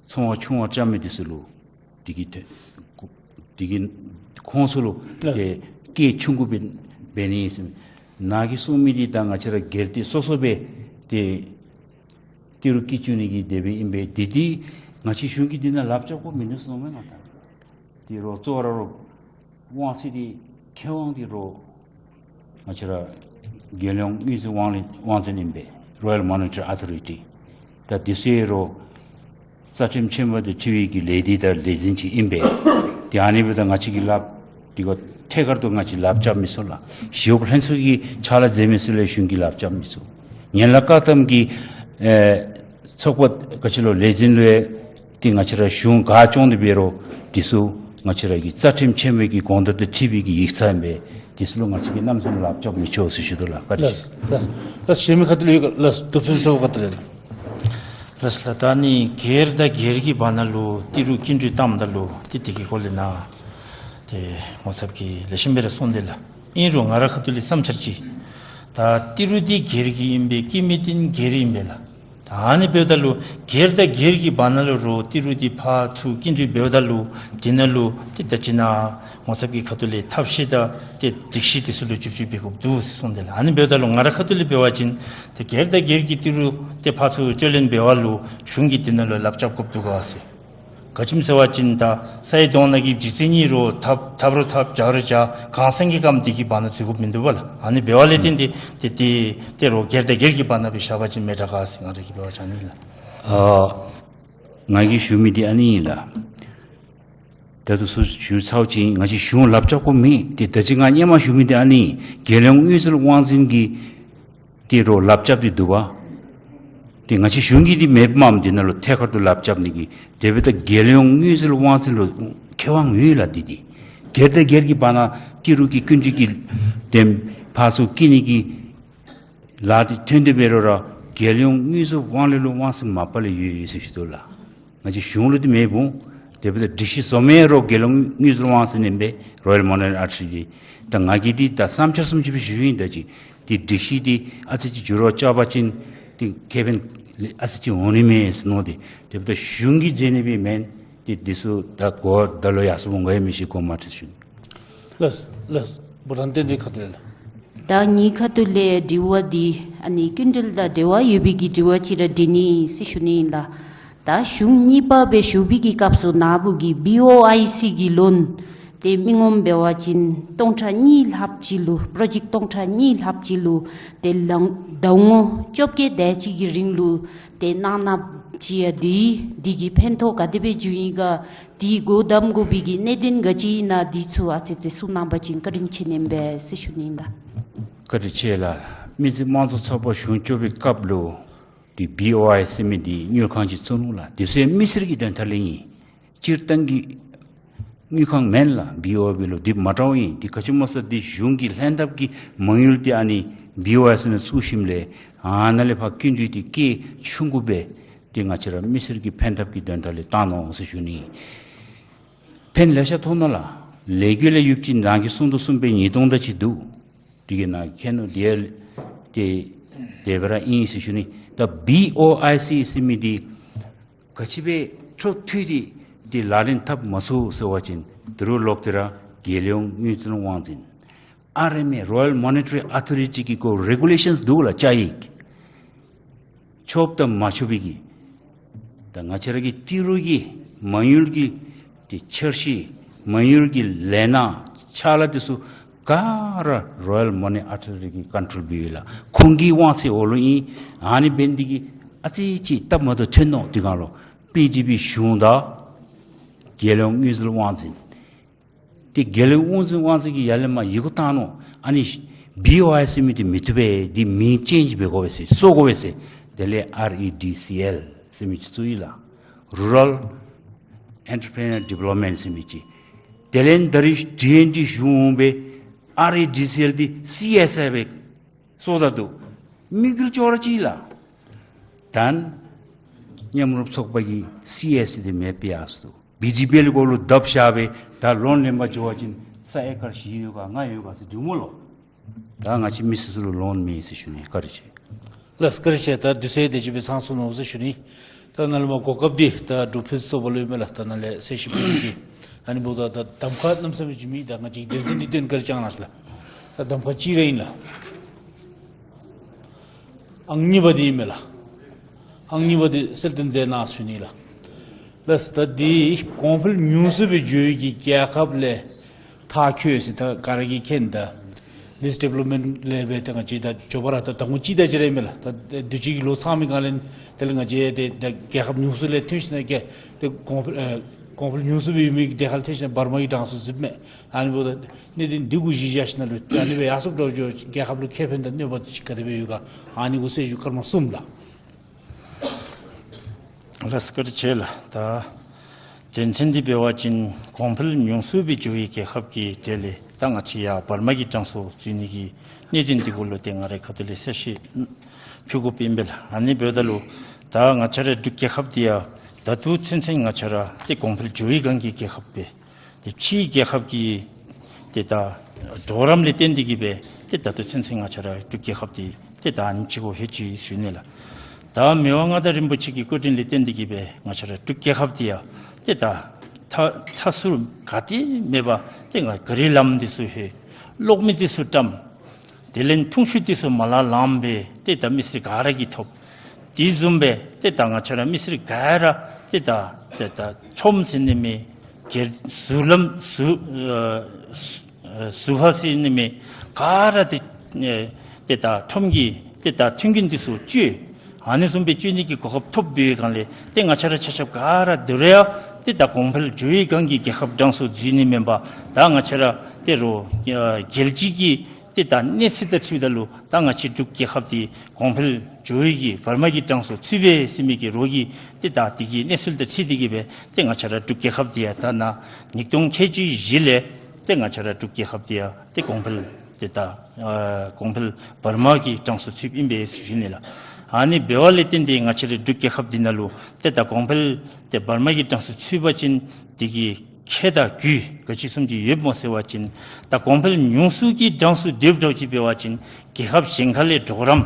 ཚོང་བ་ཆུང་བ་རྐྱབ་མི་འདི་ཚུ་ལུ་འདི་གི་ཏེ་འདི་གི་ཁོང་ཚུ་ལུ་ལགས། ཏེ་སྐད་ཆུང་ཀུ་སྦེ་འབད་ནི་ཟེར། ནཱ་གིས་གསུང་མི་འདི་ད་ང་བཅས་ར་སྒེར་སྡེ་སོ་སོ་སྦེ་ཏེ་ཏི་རུ་བསྐྱིན་བཅུག་ནི་གི་དེ་སྦེ་ཨིན་པས། འདི་འདི་ང་བཅས་གཞུང་གིས་འདི་ནང་ལགཔ་རྐྱབ་དགོཔ་མིན་འདུག་ཟེར་མནོཝ་མས་ང་ད། ཏི་རུ་གཙོ་བོ་ར་རོགས་དབང་ཚད་འདི་ཁེ་དབང་འདི་རོགས་ང་བཅས་ར་རྒྱལ་ཡོངས་དངུལ་རྩིས་དབང་ལས་དབང་འཛིན་ཨིན་པས། Royal Monetary Authority། ད་འདི་ཚུ་རོགས་རྩ་ཁྲིམས་ཆེན་མོ་དང་འཁྲིལ་བའི་གི་ལས་སྡེ་དང་ལས་འཛིན་ཅིག་ཨིན་པས། ཏེ་ཨ་ནི་འབདཝ་ད་ང་བཅས་ཀྱིས་ལགཔ་འདི་གུ་ཐད་ཀར་དུ་ང་བཅས་ལགཔ་རྐྱབ་མི་ཚུགས་ལགས། ཞི་གཡོག་ལྷན་ཚོགས་ཀྱི་ཕྱག་ལཱ་མཛད་མི་ཚུ་ལུ་གཞུང་གིས་ལགཔ་རྐྱབ་མི་ཚུགས། ཡན་ལག་བཀའ་གདམས་ཀྱི་ཨེ་ཚོགས་པ་ག་ཅི་ལོ་ལས་འཛིན་ལུ་ཏེ་ང་བཅས་ར་གཞུང་ག་སྐྱོང་སྟེ་འབད་རུང་འདི་ཚུ་ང་བཅས་ར་གི་རྩ་ཁྲིམས་ཆེན་མོའི་གི་དགོངས་དོན་དང་འཁྲིལ་བའི་གི་ཡིག་ཚང་ཨིན་པས། འདི་ཚུ་ལུ་ང་བཅས་ཀྱིས་གནམ་མེད་ས་མེད་ལགཔ་རྐྱབ་མི་ཆོག་ཟེར་ཞུ་དོ་ལགས། བཀའ་དྲིན་ཆེ། ལགས་ལགས་ལགས། གཞན་མི་ཁ་ཐུག་ལས་ཡོད་ག་ལགས། ཐུབ་བསྟན་ཚ་བོ་ཁ་ཐུག་ལས་ལགས། ལགས་ལགས། ད་ནི་སྒེར་དང་སྒེར་གྱི་བར་ན་ལུ་ཏི་རུ་བསྐྱིན་འགྲུལ་བཏངམ་ད་ལུ་ཏེ་དེ་གི་སྐོར་ལས་ནཱ་ཏེ་ངོ་ཚབ་ཀྱིས་ལེགས་ཤོམ་སྦེ་ར་གསུངས་ཏེ་ལགས། ཨིན་རུང་ང་རའི་ཁ་ཐུག་ལས་བསམ་འཆར་ཅིག། ད་ཏི་རུ་འདི་སྒེར་གྱི་ཨིན་པས། བསྐྱིན་མི་འདི་སྒེར་ཨིན་པས་ལགས། ད་ཨ་ནི་འབདཝ་ད་ལུ་སྒེར་དང་སྒེར་གྱི་བར་ན་ལུ་རོགས་ཏི་རུ་འདི་ཕར་ཚུར་བསྐྱིན་འགྲུལ་འབདཝ་ད་ལུ་དེ་ནང་ལུ་ཏེ་ད་ཅི་ནཱ་ངོ་ཚབ་ཀྱི་ཁ་ཐུག་ལས་ཐབས་ཤེས་དང་ཏེ་སྒྲིག་གཞི་འདི་ཚུ་ལུ་བསྒྱུར་བཅོས་འབད་དགོཔ་འདུག་ཟེར་གསུངས་ཏེ་ལགས། ཨ་ནི་འབདཝ་ད་ལུ་ང་རའི་ཁ་ཐུག་ལས་འབད་བ་ཅིན་ཏེ་སྒེར་དང་སྒེར་གྱི་ཏི་རུ་ཏེ་ཕར་ཚུར་སྤྱོད་ལེན་འབད་བ་ལུ་གཞུང་གིས་དེ་ནང་ལུ་ལགཔ་རྐྱབ་དགོཔ་འདུག་ག་ཟེར། ག་ཅི་སྨོ་ཟེར་བ་ཅིན་ད་སའི་གདོང་ནང་གི་རྫི་རྩི་གཉིས་རོགས་འཐབ་འཐབ་རོགས་འཐབ་རྒྱག་རོགས་རྒྱག་གང་སེང་གི་སྐམ་དེ་གི་བར་ན་འཛུལ་དགོཔ་མིན་འདུག་པ་ལགས། ཨ་ནི་འབད་བ་ལས་བརྟེན་ཏེ་ཏེ་ཏེ་ཏེ་རོགས་སྒེར་དང་སྒེར་གྱི་བར་ན་སྦེ་བཞག་པ་ཅིན་མི་དྲག་ག་ཟེར་ང་རའི་གི་འབད་བ་ཅིན་ཨ་ནི་ལགས། ཨ་ང་གིས་ཞུ་མི་འདི་ཨ་ནི་ཨིན་ལགས། ད་ལྟོ་ཚུ་ཞུ་ཚརཝ་ཅིག་ང་བཅས་གཞུང་ལགཔ་རྐྱབ་དགོཔ་མེད། ཏེ་ད་ཅི་ང་སྔོན་མ་ཞུ་མི་འདི་ཨ་ནི་རྒྱལ་ཡོངས་དངུལ་རྩིས་དབང་འཛིན་གྱིས་ཏི་རུ་ལགཔ་རྐྱབ་སྟེ་འདུག་པ། ཏེ་ང་བཅས་གཞུང་གིས་འདི་མེདཔ་མས། འདི་ནང་ལུ་ཐད་ཀར་དུ་ལགཔ་རྐྱབ་ནི་གི་དེ་འབདཝ་ད་རྒྱལ་ཡོངས་དངུལ་རྩིས་དབང་འཛིན་ལུ་ཁེ་དབང་ཡོད་ལགས། འདི་འདི་སྒེར་དང་སྒེར་གྱི་བར་ན་ཏི་རུ་གི་བསྐྱིན་འགྲུལ་གྱི་དེམ་ཕར་ཚུར་བསྐྱིན་ནི་གི་ལཱ་འདི་ཐོན་ཏེ་འབད་རུང་ར་རྒྱལ་ཡོངས་དངུལ་རྩིས་དབང་ལུ་དབང་འཛིན་མ་པ་ལས་ཡོད་ཡོད་ཟེར་ཞུ་དོ་ལགས། ང་བཅས་གཞུང་ལུ་འདི་མེདཔ་འོང་། དེ་འབདཝ་ད་སྒྲིག་གཞི་བཟོ་མི་རོགས་རྒྱལ་ཡོངས་དངུལ་རྩིས་དབང་འཛིན་ཨིན་པས། Royal Monetary Authority། ད་ང་གིས་འདི་ད་བསམ་འཆར་བཟུམ་ཅིག་སྦེ་ཞུ་ཡི། ད་ཅི་འདི་སྒྲིག་གཞི་འདི་ཨ་ཙི་ཅིག་འགྱུར་བ་རྐྱབ་པ་ཅིན་འདི་ཁེ་ཕན་ཨ་ཙི་ཅིག་འོང་ནི་མས་ཟེར་མནོ་སྟེ། དེ་འབདཝ་ད་གཞུང་གིས་མཛད་ནི་སྦེ་མེན། འདི་འདི་ཚུ་ད་གོ་ད་ལོག་ཡར་སོང་འོང་ག་ཡང་མི་ཤེས། གོ་མ་ཐོས་ཞུ། ལགས་ལགས། བུ་རམ་བསྟན་འཛིན་ཁ་ཐུག་ལས་ལགས། ད་ངེའི་ཁ་ཐུག་ལས་དྲི་བ་འདི་ཨ་ནི་བསྐྱིན་འགྲུལ་དང་འབྲེལ་བ་ཡོད་པའི་གི་དྲི་བ་ཅིག་ར་དྲི་ནི་ཟེར་ཞུ་ནི་ཨིན་ལགས། ད་གཞུང་གཉིས་པ་སྦེ་ཞུ་བའི་གི་སྐབས་སུ་ནཱ་བུ་གིས་བི་ཨོ་ཨའི་སི་གི་ལོན་དེ་མི་ངོམ་འབད་བ་ཅིན་སྟོང་ཕྲག་གཉིས་ལྷགཔ་ཅིག་ལུ་པྲོ་ཇེཀཊ་སྟོང་ཕྲག་གཉིས་ལྷགཔ་ཅིག་ལུ་དེ་ལང་ཟླ་ངོ་བཅོ་བརྒྱད་དེ་ཅིག་གི་རིང་ལུ་དེ་གནང་ན་ ཅིག་ཡང་འདི་འདི་གི་ཕན་ཐོགས་ག་དེ་སྦེ་འབྱུང་ཡི་ག། འདི་སྒོ་བསྡམ་དགོ་པའི་གི་གནད་དོན་ག་ཅི་ཨིན་ན་འདི་ཚུ་ཨ་ཙི་ཙི་གསུང་གནང་བ་ཅིན་བཀའ་དྲིན་ཆེ་ནི་ཨིན་པས་ཟེར་ཞུ་ནི་ཨིན་ལགས། བཀའ་དྲིན་ཆེ་ལགས། མི་རྩིས་དམངས་གཙོ་ཚོགས་པ་གཞུང་བཅོ་བའི་སྐབས་ལུ་འདི་བི་ཨོ་ཨའི་ཟེར་མི་འདི་དངུལ་ཁང་ཅིག་བཙུགས་ནུག་ལགས། དེ་ཚུ་མི་སེར་གྱི་དོན་དག་ལུ་ཨིན། སྤྱིར་བཏང་གི་དངུལ་ཁང་མེན་ལགས། བི་ཨོ་བི་ལུ་འདི་མ་འདྲཝ་ཨིན། འདི་ག་ཅི་སྨོ་ཟེར་འདི་གཞུང་གི་ལྷན་ཐབས་ཀྱི་མ་དངུལ་འདི་ཨ་ནི་བི་ཨོ་ཨའི་ནང་བཙུགས་ཞིནམ་ལས་ཨ་ནཱ་ལས་ཕར་སྐྱིན་འགྲུལ་འདི་སྐད་ཆུང་ཀུ་སྦེ་འདི་ང་བཅས་ར་མི་སེར་གྱི་ཕན་ཐབས་ཀྱི་དོན་དག་ལུ་བཏང་ནུག་ཟེར་ཞུ་ནི། ཕན་ལེ་ཤ་ཐོགས་ནུག་ལགས། ལས་འགུལ་ལས་ཡོདཔ་ཅིག་རང་གིས་གསུང་དོ་གསུངམ་སྦེ་ཉིས་སྟོང་དང་ཅིག་འདུག། དེ་གི་ནང་མཁྱེན་ནུག། དེ་དེ་དེ་སྦེ་ར་ཨིན་ཟེར་ཞུ་ནི། ད་བི་ཨོ་ཨའི་སི་ཟེར་མི་འདི་ག་ཅི་སྦེ་འཕྲོ་མཐུད་དེ་འདི་ལག་ལེན་འཐབ་མ་ཚུགས་ཟེར་བ་ཅིན་ད་རུང་ལོག་སྟེ་ར་རྒྱལ་ཡོངས་དངུལ་རྩིས་དབང་འཛིན་ཨར་ཨེམ་ཨེ་Royal Monetary Authority གི་གོ་རེ་གུ་ལེ་ཤཱནསི་འདུག་ལགས། བཅའ་ཡིག་ཆོགཔ་དང་མ་ཆོག་པའི་གི། ད་ང་བཅས་ར་གི་ཏི་རུ་གི་མ་དངུལ་གྱི་འདི་འཆར་གཞི་མ་དངུལ་གྱི་ལས་སྣ་ཕྱག་ལཱ་འདི་ཚུ་ག་ར་Royal Monetary Authority གིས་ཀོན་ཊོལ་འབད་ཡི་ལགས། ཁོང་གི་དབང་ཚད་འོག་ལུ་ཨིན། ཨ་ནི་འབད་ནི་འདི་གིས་ཨ་ཙི་ཅིག་སྟབས་མ་བདེཝ་ཐོན་ནུག། དེ་སྒང་ལུ་པི་ཌི་བི་གཞུང་དང་རྒྱལ་ཡོངས་དངུལ་རྩིས་དབང་འཛིན་འདི་རྒྱལ་ཡོངས་དངུལ་རྩིས་དབང་འཛིན་གྱིས་ཡར་ལས་མར་ཡི་གུ་བཏང་ནུག། ཨ་ནི་བི་ཨོ་ཨའི་ཟེར་མི་འདི་མི་བཏུབ་པས། འདི་མིང་ཅེནཇ་འབད་དགོ་པས་ཟེར་བཟོ་དགོ་པས་ཟེར། དེ་ལས་ཨར་ཨི་ཌི་སི་ཨེལ་ཟེར་མི་ཅིག་བཙུགས་ཡི་ལགས། Rural Entrepreneur Development ཟེར་མི་ཅིག། དེ་ལས་ད་རིས་ཌི་ཨེན་ཌི་གཞུང་འོང་སྦེ་ཨར་ཨི་ཌི་སི་ཨེལ་འདི་སི་ཨེསི་ཨའི་སྦེ་བཟོ་ད་འདུག། མི་གིར་ཅོག་ར་གཅིག་ལགས། ད་མཉམ་རུབ་ཚོགས་པ་གིས་སི་ཨེསི་ཨའི་འདི་མེདཔ་ཡར་སོང་འདུག། བི་ཇི་པི་ཨེལ་གུ་ལུ་བརྡབ་བཞག་སྦེ་ད་ལོན་ལེན་པར་འགྱོ་བ་ཅིན་ས་ཨེ་ཀར་བཞི་ཡོད་ག་ལྔ་ཡོད་ག་ཟེར་འདྲི་སྨོ་ལོ། ད་ང་བཅས་མི་སེར་ཚུ་ལུ་ལོན་མེད་ཟེར་ཞུ་ནི། བཀའ་དྲིན་ཆེ། ལགས་བཀའ་དྲིན་ཆེ། ད་དུས་ཚོད་དེ་ཅིག་སྦེ་ཚང་སོང་ནུག་ཟེར་ཞུ་ནི། ད་ནཱ་ལས་མར་གོ་སྐབས་འདི་ད་འབྲུག་ཕུན་སུམ་ཚོགས་པ་ལུ་ཨིན་མས་ལགས། ད་ནཱ་ལས་གསལ་བཤད་ཕུལ་ནི་འདི་ཨ་ནི་འབདཝ་ད་ད་གདམ་ཁ་གནམ་མེད་ས་མེད་ཅིག་མེད། ད་ང་བཅས་དོན་ཚན་འདི་དོན་ག་ར་ཅིག་ནང་ལགས། ད་གདམ་ཁ་གཅིག་ར་ཨིན་ལགས། ཨང་གཉིས་པ་འདི་ཨིན་མས་ལགས། ཨང་གཉིས་པ་འདི་གསལ་སྟོན་མཛད་གནང་ཞུ་ནི་ལགས། ལགས་ད་འདི་གོང་འཕེལ་ཉུང་སུ་སྦེ་འགྱོ་བའི་གི་རྒྱལ་ཁབ་ལས་མཐར་འཁྱོལ་ཟེར་ད་ག་ར་གིས་མཁྱེན། ད་ལིསཊ་ཌི་ཝེ་ལོབ་མེནཊ་ལས་སྦེ་ད་ང་བཅས་ད་མགྱོགས་པ་ར་ད་ད་ངོ་ཅིག་ད་ཅིག་ར་ཨིན་མས་ལགས། ད་དུས་ཅི་གི་ལོ་ཚང་མི་ག་ལས་དེ་ལས་ང་བཅས་ཏེ་ད་རྒྱལ་ཁབ་ཉུང་སུ་ལས་ཐོན་ཞིནམ་ལས་ཏེ་གོང་འཕེལ་ཨེ་གོང་འཕེལ་ཉུང་སུ་སྦེ་ཡོད་མི་གི་རྒྱལ་ཁབ་ལས་ཐོན་ཞིནམ་ལས་འབར་མ་གི་གྲངས་སུ་ཚུདཔ་མས། ཨ་ནི་འབདཝ་ད་གནད་དོན་འདི་གུ་གཞི་བཞག་ཞིནམ་ལས་ད་ཨ་ནི་སྦེ་ཡར་སོངམ་འདྲཝ་ཅིག་རྒྱལ་ཁབ་ལུ་ཁེ་ཕན་དང་གནོད་པ་ཅིག་ག་དེ་སྦེ་ཡོད་ག། ཨ་ནི་གུ་གསལ་ཞུ་སྐར་མ་གསུམ་ལགས། ལགས་བཀའ་དྲིན་ཆེ་ལགས། ད་དོན་ཚན་འདི་འབད་བ་ཅིན་གོང་འཕེལ་ཉུང་སུ་སྦེ་འགྱོ་བའི་རྒྱལ་ཁབ་ཀྱི་གྲས་ལས་ད་ང་བཅས་ཡར་འབར་མ་གི་གྲངས་སུ་འཛུལ་ནི་གི་གནད་དོན་འདི་གུ་ལུ་ཏེ་ང་རའི་ཁ་ཐུག་ལས་གསལ་བཤད་ཕུལ་དགོཔ་ཨིན་པས་ལགས། ཨ་ནི་འབདཝ་ད་ལུ་ད་ང་བཅས་རའི་འབྲུག་རྒྱལ་ཁབ་འདི་ཡང་ད་ལྟོ་ཚུན་ཚོད་ང་བཅས་ར་ཏེ་གོང་འཕེལ་འགྱོ་བའི་སྒང་གི་རྒྱལ་ཁབ་སྦེ་ཏེ་ཕྱིའི་རྒྱལ་ཁབ་ཀྱི་ཏེ་ད་གྲོགས་རམ་ལས་བརྟེན་ཏེ་གིས་སྦེ་ཏེ་ད་ལྟོ་ཚུན་ཚོད་ང་བཅས་ར་འབྲུག་རྒྱལ་ཁབ་འདི་ཏེ་ད་ཨ་ནེམ་ཅིག་གུ་ལྷོད་ཅི་ཟེར་ཞུ་ནི་ལགས། ད་མི་དབང་མངའ་བདག་རིན་པོ་ཆེ་གི་བཀོད་དྲིན་ལས་བརྟེན་ཏེ་གིས་སྦེ་ང་བཅས་ར་འབྲུག་རྒྱལ་ཁབ་འདི་ཡང་ཏེ་ད་མཐའ་མཐའ་ཟུར་ག་ཏེ་མེད་པར་ཏེ་ང་ག་རི་ལམ་འདི་ཚུ་ལྷོད། གློག་མེ་འདི་ཚུ་བཀྲམ། དེ་ལས་འཐུང་ཆུ་འདི་ཚུ་མ་ལང་ལངམ་སྦེ་ཏེ་ད་མི་སེར་ག་ར་གིས་ཐོབ། དེ་བཟུམ་སྦེ་ཏེ་ད་ང་བཅས་ར་མི་སེར་ག་ར་ཏེ་ད་ཏེ་ད་ཁྲོམ་ཟེར་ནི་མེད། སྒེར་ཟུར་ལམ་ཟུར་ཨ་ཟུར་ཧ་ཟེར་ནི་མེད། ག་ར་ཏེ་ཨེ་ཏེ་ད་ཁྲོམ་གྱི་ཏེ་ད་མཐུན་རྐྱེན་འདི་ཚུ་སྤྱོད། ཨ་ནི་བཟུམ་སྦེ་སྤྱོད་ནི་གི་གོ་སྐབས་ཐོབ་པའི་སྒང་ལས་ཏེ་ང་བཅས་ར་ཆ་ཁྱབ་ག་ར་དེ་རུང་ཡང་ཏེ་ད་གོང་འཕེལ་འགྱོ་བའི་སྒང་གི་རྒྱལ་ཁབ་གྲངས་སུ་འཛུལ་ནི་མེན་པར་ད་ང་བཅས་ར་ཏེ་རོགས་ཨ་རྒྱལ་སྤྱི་གི་ཏེ་ད་གནས་ཚད་དང་འཁྲིལཝ་ད་ལུ་ད་ང་བཅས་འབྲུག་རྒྱལ་ཁབ་འདི་གོང་འཕེལ་འགྱོ་བའི་གི་འབར་མ་གི་གྲངས་སུ་ཚུད་པས་ཟེར་མི་གི་རོགས་ཀྱི་ཏེ་ད་དེ་གི་གནས་ཚུལ་དང་འཁྲིལ་ཏེ་གིས་སྦེ་ཏེ་ང་བཅས་ར་འབྲུག་རྒྱལ་ཁབ་འདི་ཡང་ད་ནཱ་ཉིས་སྟོང་ཁལ་གཅིག་བཞི་ལས་ཏེ་ང་བཅས་ར་འབྲུག་རྒྱལ་ཁབ་འདི་ཡང་ཏེ་གོང་འཕེལ་ཏེ་ད་ཨ་གོང་འཕེལ་འབར་མ་གི་གྲངས་སུ་ཚུདཔ་ཨིན་པས་ཟེར་ཞུ་ནི་ལགས། ཨ་ནི་འབདཝ་ལས་བརྟེན་ཏེ་ང་བཅས་རའི་འབྲུག་རྒྱལ་ཁབ་འདི་ནང་ལུ་ཏེ་ད་གོང་འཕེལ་ཏེ་འབར་མ་གི་གྲངས་སུ་ཚུད་པ་ཅིན་དེ་གི་ཁེ་དང་རྒུད་ག་ཅི་བཟུམ་ཅིག་ཡོདཔ་སྨོ་ཟེར་བ་ཅིན་ད་གོང་འཕེལ་ཉུང་སུ་གི་གྲངས་སུ་སྡོདཔ་འདྲཝ་ཅིག་འབད་བ་ཅིན་རྒྱལ་ཁབ་གཞན་ཁ་ལས་གྲོགས་རམ་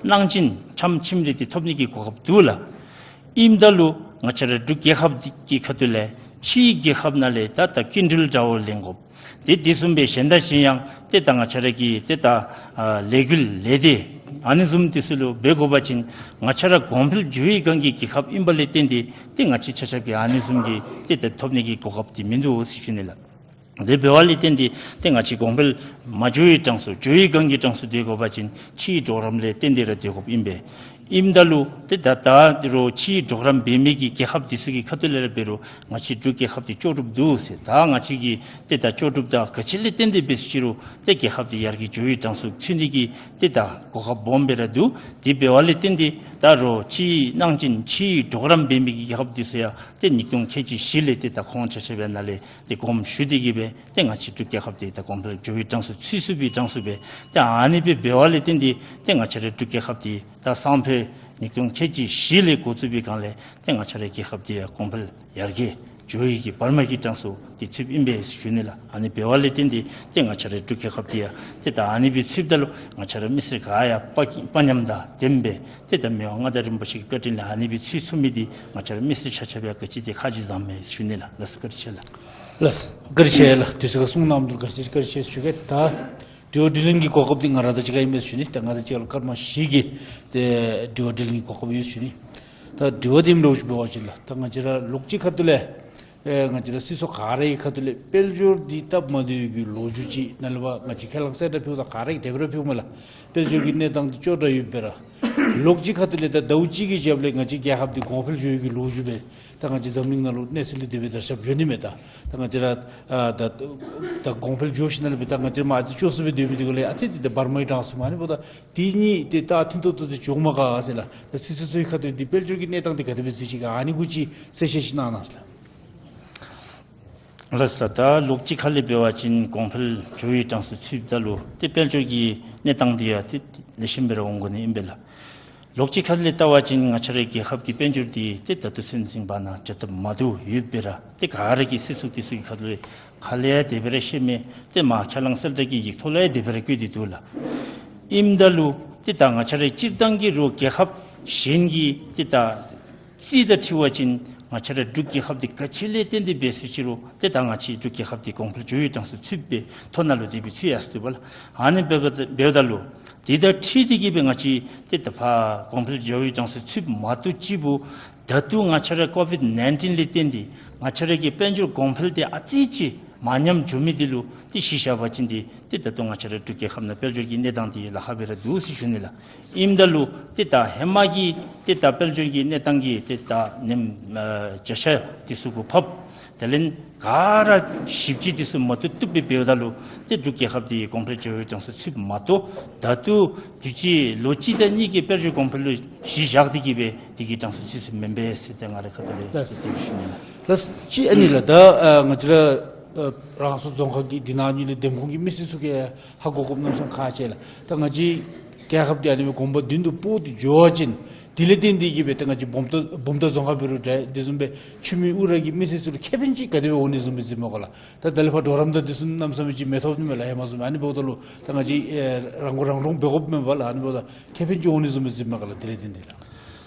གནང་སྦྱིན་ཁྱམས་ཁྱིམ་རེ་འདི་ཐོབ་ནི་གི་གོ་སྐབས་འདུག་ལགས། ཨིནམ་ད་ལུ་ང་བཅས་ར་འབྲུག་རྒྱལ་ཁབ་འདི་གི་ཁ་ཐུག་ལས་ཕྱིའི་རྒྱལ་ཁབ་ནང་ལས་ད་ད་སྐྱིན་འགྲུལ་འདྲཝ་ལེན་དགོཔ། དེ་དེ་བཟུམ་སྦེ་གཞན་དང་གཞན་ཡང་ཏེ་ད་ང་བཅས་ར་གི་ཏེ་ད་ཨ་ལས་འགུལ་ལས་སྡེ་ཨ་ནི་བཟུམ་འདི་ཚུ་ལུ་འབད་དགོ་པ་ཅིན་ང་བཅས་ར་གོང་འཕེལ་འགྱོ་བའི་སྒང་གི་རྒྱལ་ཁབ་ཨིནམ་ལས་བརྟེན་ཏེ་ཏེ་ང་བཅས་ཆ་ཁྱབ་ཀྱིས་ཨ་ནི་བཟུམ་གྱི་ཏེ་ད་ཐོབ་ནི་གི་གོ་སྐབས་འདི་མིན་འདུག་ཟེར་ཞུ་ནི་ལགས། དེ་འབདཝ་ལས་བརྟེན་ཏེ་ཏེ་ང་བཅས་གོང་འཕེལ་མ་འགྱོ་བའི་གྲངས་སུ་འགྱོ་བའི་སྒང་གི་གྲངས་སུ་སྡོད་དགོ་པ་ཅིན་ཕྱིའི་གྲོགས་རམ་ལས་བརྟེན་ཏེ་ར་སྡོད་དགོཔ་ཨིན་པས། ཨིནམ་ད་ལུ་ཏེ་ད་ད་རོགས་ཕྱིའི་གྲོགས་རམ་འབད་མི་གི་རྒྱལ་ཁབ་འདི་ཚུ་གི་ཁ་ཐུག་ལས་ར་འབད་རུང་ང་བཅས་འབྲུག་རྒྱལ་ཁབ་འདི་ལྕོགས་གྲུབ་འདུག་ཟེར། ད་ང་བཅས་ཀྱིས་ཏེ་ད་ལྕོགས་གྲུབ་ད་ག་ཅི་ལས་བརྟེན་ཏེ་འབད་ཟེར་ཅི་རུང་ཏེ་རྒྱལ་ཁབ་འདི་ཡར་རྒྱས་འགྱོ་བའི་གྲངས་སུ་ཚུད་ནི་གི་ཏེ་ད་གོ་སྐབས་སྦོམ་སྦེ་ར་འདུག། དེ་འབདཝ་ལས་བརྟེན་ཏེ་ད་རོགས་ཕྱིའི་ནང་ཅིག་ཕྱིའི་གྲོགས་རམ་འབད་མི་གི་རྒྱལ་ཁབ་འདི་ཚུ་ཡང་ཏེ་ཉིས་སྟོང་ཁལ་གཅིག་བཞི་ལས་ཏེ་ད་ཁོང་ཆ་ཁྱབ་ཡང་ནཱ་ལས་ཏེ་དགོངསམ་ཞུ་སྟེ་གིས་སྦེ་ཏེ་ང་བཅས་འབྲུག་རྒྱལ་ཁབ་འདི་ད་གོང་འཕེལ་འགྱོ་བའི་གྲངས་སུ་ཚུད་ཚུད་པའི་གྲངས་སུ་སྦེ་ཏེ་ཨ་ནི་སྦེ་འབདཝ་ལས་བརྟེན་ཏེ་ཏེ་ང་བཅས་རའི་འབྲུག་རྒྱལ་ཁབ་འདི་ད་སང་ཕོད་ཉིས་སྟོང་ཁལ་གཅིག་བཞི་ལས་འགོ་བཙུགས་པའི་སྒང་ལས་ཏེ་ང་བཅས་རའི་རྒྱལ་ཁབ་འདི་ཡང་གོང་འཕེལ་ཡར་རྒྱས་འགྱོ་བའི་གི་བར་མ་གི་གྲངས་སུ་ཏེ་ཚུདཔ་ཨིན་པས་ཞུ་ནི་ལགས། ཨ་ནི་འབདཝ་ལས་བརྟེན་ཏེ་ཏེ་ང་བཅས་རའི་འབྲུག་རྒྱལ་ཁབ་འདི་ཡང་ཏེ་ད་ཨ་ནི་སྦེ་ཚུདཔ་ད་ལུ་ང་བཅས་རའི་མི་སེར་ག་ཡང་དཔའ་དཔའ་ཉམས་དང་ལྡནམ་སྦེ་ཏེ་ད་མི་དབང་མངའ་བདག་རིན་པོ་ཆེ་གི་བཀའ་དྲིན་ལས་ཨ་ནི་སྦེ་ཚུད་ཚུགས་མི་འདི་ང་བཅས་རའི་མི་སེར་ཆ་ཁྱབ་ཡང་ག་ཅི་དེ་ཁ་རྗེ་བཟངམ་མས་ཞུ་ནི་ལགས། ལགས་སོ། བཀའ་དྲིན་ཆེ་ལགས། ལགས་སོ། བཀའ་དྲིན་ཆེ་ལགས། དུས་ཚོད་ཁར་གསུང་གནང་མི་འདི་ལུ་བཀའ་དྲིན་བཀའ་དྲིན་ཆེ་ཞུ་གེ། ད་དྲི་བ་དྲིས་ལན་གྱི་གོ་སྐབས་འདི་ང་ར་དང་གཅིག་ཁར་ཨིན་མས་ཞུ་ནི། ད་ང་ར་གཅིག་ཁར་ལུ་སྐར་མ་བཞི་གི་ཏེ་དྲི་བ་དྲིས་ལན་གྱི་གོ་སྐབས་ཡོད་ཞུ་ནི། ད་དྲི་བ་འདི་ཨིནམ་ལུ་ཞུ་བ་ཅིན་ལགས། ད་ང་བཅས་ར་ལོགས་གཅིག་ཁ་ཐུག་ལས་ཨེ་ང་བཅས་ར་སྲིད་ཚོགས་ག་རའི་ཁ་ཐུག་ལས་དཔལ་འབྱོར་འདི་སྟབས་མ་བདེ་བའི་གི་ལོ་རྒྱུས་ཅིག་ནཱ་ལས་ཕར་ང་བཅས་ཁས་བླངས་གསལ་བསྒྲགས་ཕུལཝ་ད་ག་ར་གིས་དེ་སྦེ་ར་ཕུལཝ་མས་ལགས། དཔལ་འབྱོར་གྱི་གནས་སྟངས་འདི་ཅོག་འཐདཔ་ཡོདཔ་སྦེ་ར། ལོགས་གཅིག་ཁ་ཐུག་ལས་ད་ཟླཝ་གཅིག་གི་རྒྱབ་ལས་ང་བཅས་རྒྱལ་ཁབ་འདི་གོང་འཕེལ་འགྱོ་བའི་གི་ལོ་རྒྱུས་སྦེ་ད་ང་བཅས་འཛམ་གླིང་ནང་ལུ་གནས་ཚུལ་འདི་དེ་སྦེ་བརྡ་ཁྱབ་འགྱོ་ནི་མས། ད་ད་ང་བཅས་ར་ཨ་ད་ད་གོང་འཕེལ་འགྱོ་ཞིནམ་ལས་སྦེ་ད་ང་བཅས་ར་མ་ཨ་ཙི་སྐྱོ་སུ་སྦེ་སྡོད་མི་འདི་གུ་ལས་ཨ་ཙི་འདི་ད་བར་མའི་གྲངས་སུ་མ་ནི་འབདཝ་ད་དེ་གཉིས་ཏེ་ད་མཐུན་ཏོག་ཏོ་འདི་འགྱོཝ་མས་ག་ཟེར་ལགས། ད་སྲིད་ཚོགས་ཚུའི་ཁ་ཐུག་འདི་དཔལ་འབྱོར་གྱི་གནས་སྟངས་འདི་ག་དེ་སྦེ་གཟིགས་ཅི་ག་ཨ་ནི་གུ་ཅིག་གསལ་བཤད་ཅིག་གནང་གནང་ཟེར་ལགས། ལགས་སོ་ལགས། ད་ལོགས་གཅིག་ཁ་ལས་འབད་བ་ཅིན་གོང་འཕེལ་འགྱོ་བའི་གྲངས་སུ་ཚུདཔ་ད་ལུ་ཏེ་དཔལ་འབྱོར་གྱི་གནས་སྟངས་འདི་ཡང་ཏེ་ལེགས་ཤོམ་སྦེ་ར་འོང་དགོ་ནི་ཨིན་པས་ལགས། ལོགས་གཅིག་ཁ་ལས་བལྟ་བ་ཅིན་ང་བཅས་རའི་རྒྱལ་ཁབ་ཀྱི་དཔལ་འབྱོར་འདི་ཏེ་ད་ལྟོ་ཚུན་ཚོད་བར་ན་བྱ་སྟབས་མ་བདེཝ་ཡོདཔ་སྦེ་ར་ཏེ་ག་ར་གིས་སྲིད་ཚོགས་འདི་ཚུ་གི་ཁ་ལས་ཁ་ལས་ཡང་དེ་སྦེ་ར་ཤེས་མས། ཏེ་མ་ཁས་བླངས་གསལ་བསྒྲགས་ཀྱི་ཡིག་ཐོག་ལས་ཡང་དེ་སྦེ་ར་བཀོད་དེ་འདུག་ལགས། ཨིནམ་ད་ལུ་ཏེ་ད་ང་བཅས་རའི་སྤྱིར་བཏང་གི་རོགས་རྒྱལ་ཁབ་གཞན་གྱི་ཏེ་ད་རྩིས་དང་འཁྲིལ་བ་ཅིན་ང་བཅས་རའི་འབྲུག་རྒྱལ་ཁབ་འདི་ག་ཅི་ལས་བརྟེན་ཏེ་འབད་ཟེར་ཅི་རུང་ཏེ་ད་ང་བཅས་འབྲུག་རྒྱལ་ཁབ་འདི་གོང་འཕེལ་འགྱོ་བའི་གྲངས་སུ་ཚུདཔ་སྦེ་ཐོ་ནང་ལུ་དེ་སྦེ་ཚུད་ཡར་སོ་ནུག་པ་ལགས། ཨ་ནི་འབདཝ་ད་འབདཝ་ད་ལུ་དེ་དང་འཁྲིལ་ཏེ་གིས་སྦེ་ང་བཅས་ཏེ་ད་ཕར་གོང་འཕེལ་འགྱོ་བའི་གྲངས་སུ་ཚུདཔ་མ་གཏོགས་ཅིག་པོ་ད་ལྟོ་ང་བཅས་ར་ཀོ་ཝིཌ་ནའིན་ཊིན་ལས་བརྟེན་ཏེ་ང་བཅས་ར་གི་དཔལ་འབྱོར་གོང་འཕེལ་འདི་ཨ་ཙི་ཅིག་མ་ཉམས་འགྱོ་མི་འདི་ལུ་ཏེ་གཞི་བཞག་པ་ཅིན་ཏེ་ཏེ་ད་ལྟོ་ང་བཅས་ར་འབྲུག་རྒྱལ་ཁབ་ནང་དཔལ་འབྱོར་གྱི་གནས་སྟངས་འདི་ལཱ་ཁག་སྦེ་ར་འདུག་ཟེར་ཞུ་ནི་ལགས། ཨིནམ་ད་ལུ་ཏེ་ད་ཧེ་མ་གི་ཏེ་ད་དཔལ་འབྱོར་གྱི་གནས་སྟངས་ཀྱི་ཏེ་ད་ནེམ་ཨ་བརྒྱ་ཆ་འདི་ཚུ་གུ་ཕབ། དེ་ལས་ག་ར་ཞིབ་དཔྱད་འདི་ཚུ་མ་བཏུབ་བཏུབ་སྦེ་འབདཝ་ད་ལུ་ཏེ་འབྲུག་རྒྱལ་ཁབ་འདི་གོང་འཕེལ་འགྱོ་བའི་གྲངས་སུ་ཚུདཔ་མ་གཏོགས་ད་ལྟོ་དུས་ཅི་ལོ་གཅིག་དང་གཉིས་ཀྱི་དཔལ་འབྱོར་གོང་འཕེལ་ལུ་གཞི་བཞག་སྟེ་གིས་སྦེ་དེ་གི་གྲངས་སུ་ཚུད་ཚུདཔ་མེན་པས་ཟེར་ཏེ་ང་རའི་ཁ་ཐུག་ལས་ལགས། ཞུ་ནི་ལགས། ལགས་སོ། གཅིག་ཨ་ནི་ལགས། ད་ཨ་ང་བཅས་ར་ཨ་རང་སོའི་རྫོང་ཁག་གི་འདི་ནང་ཉིད་ལས་འདེམས་ཁོངས་ཀྱི་མི་སེར་ཚུ་གིས་ཧ་གོ་དགོཔ་གནམ་མེད་ས་མེད་ཁག་ཆེ་ལགས། ད་ང་བཅས་རྒྱལ་ཁབ་འདི་ཨ་ནི་སྦེ་གོམ་པ་མདུན་དུ་སྤོ་སྟེ་འགྱོ་བ་ཅིན་དེ་ལས་བརྟེན་ཏེ་གིས་སྦེ་ད་ང་བཅས་བུམ་ཐང་བུམ་ཐང་རྫོང་ཁག་འབད་རུང་འདྲ་དེ་བཟུམ་སྦེ་ཆུ་སྨད་ཨུ་ར་གི་མི་སེར་ཚུ་ལུ་ཁེ་ཕན་ཅིག་ག་དེ་སྦེ་འོང་ནི་བཟུམ་སྦེ་གཟིགས་མས་ག་ལགས། ད་ད་ལས་ཕར་གྲོགས་རམ་དང་དེ་ཚུ་གནམ་མེད་ས་མེད་ཅིག་མི་ཐོབ་ནི་མས་ལགས། ཧེ་མ་བཟུམ་སྦེ་ཨ་ནི་འབདཝ་ད་ལུ་ད་ང་བཅས་ཨེ་རང་མགོ་རང་འདྲོངས་འབད་དགོཔ་མས་པ་ལགས། ཨ་ནི་འབདཝ་ད་ཁེ་ཕན་ཅིག་འོང་ནི་བཟུམ་སྦེ་གཟིགས་མས་ག་ལགས། དེ་ལས་བརྟེན་ཏེ་ལགས།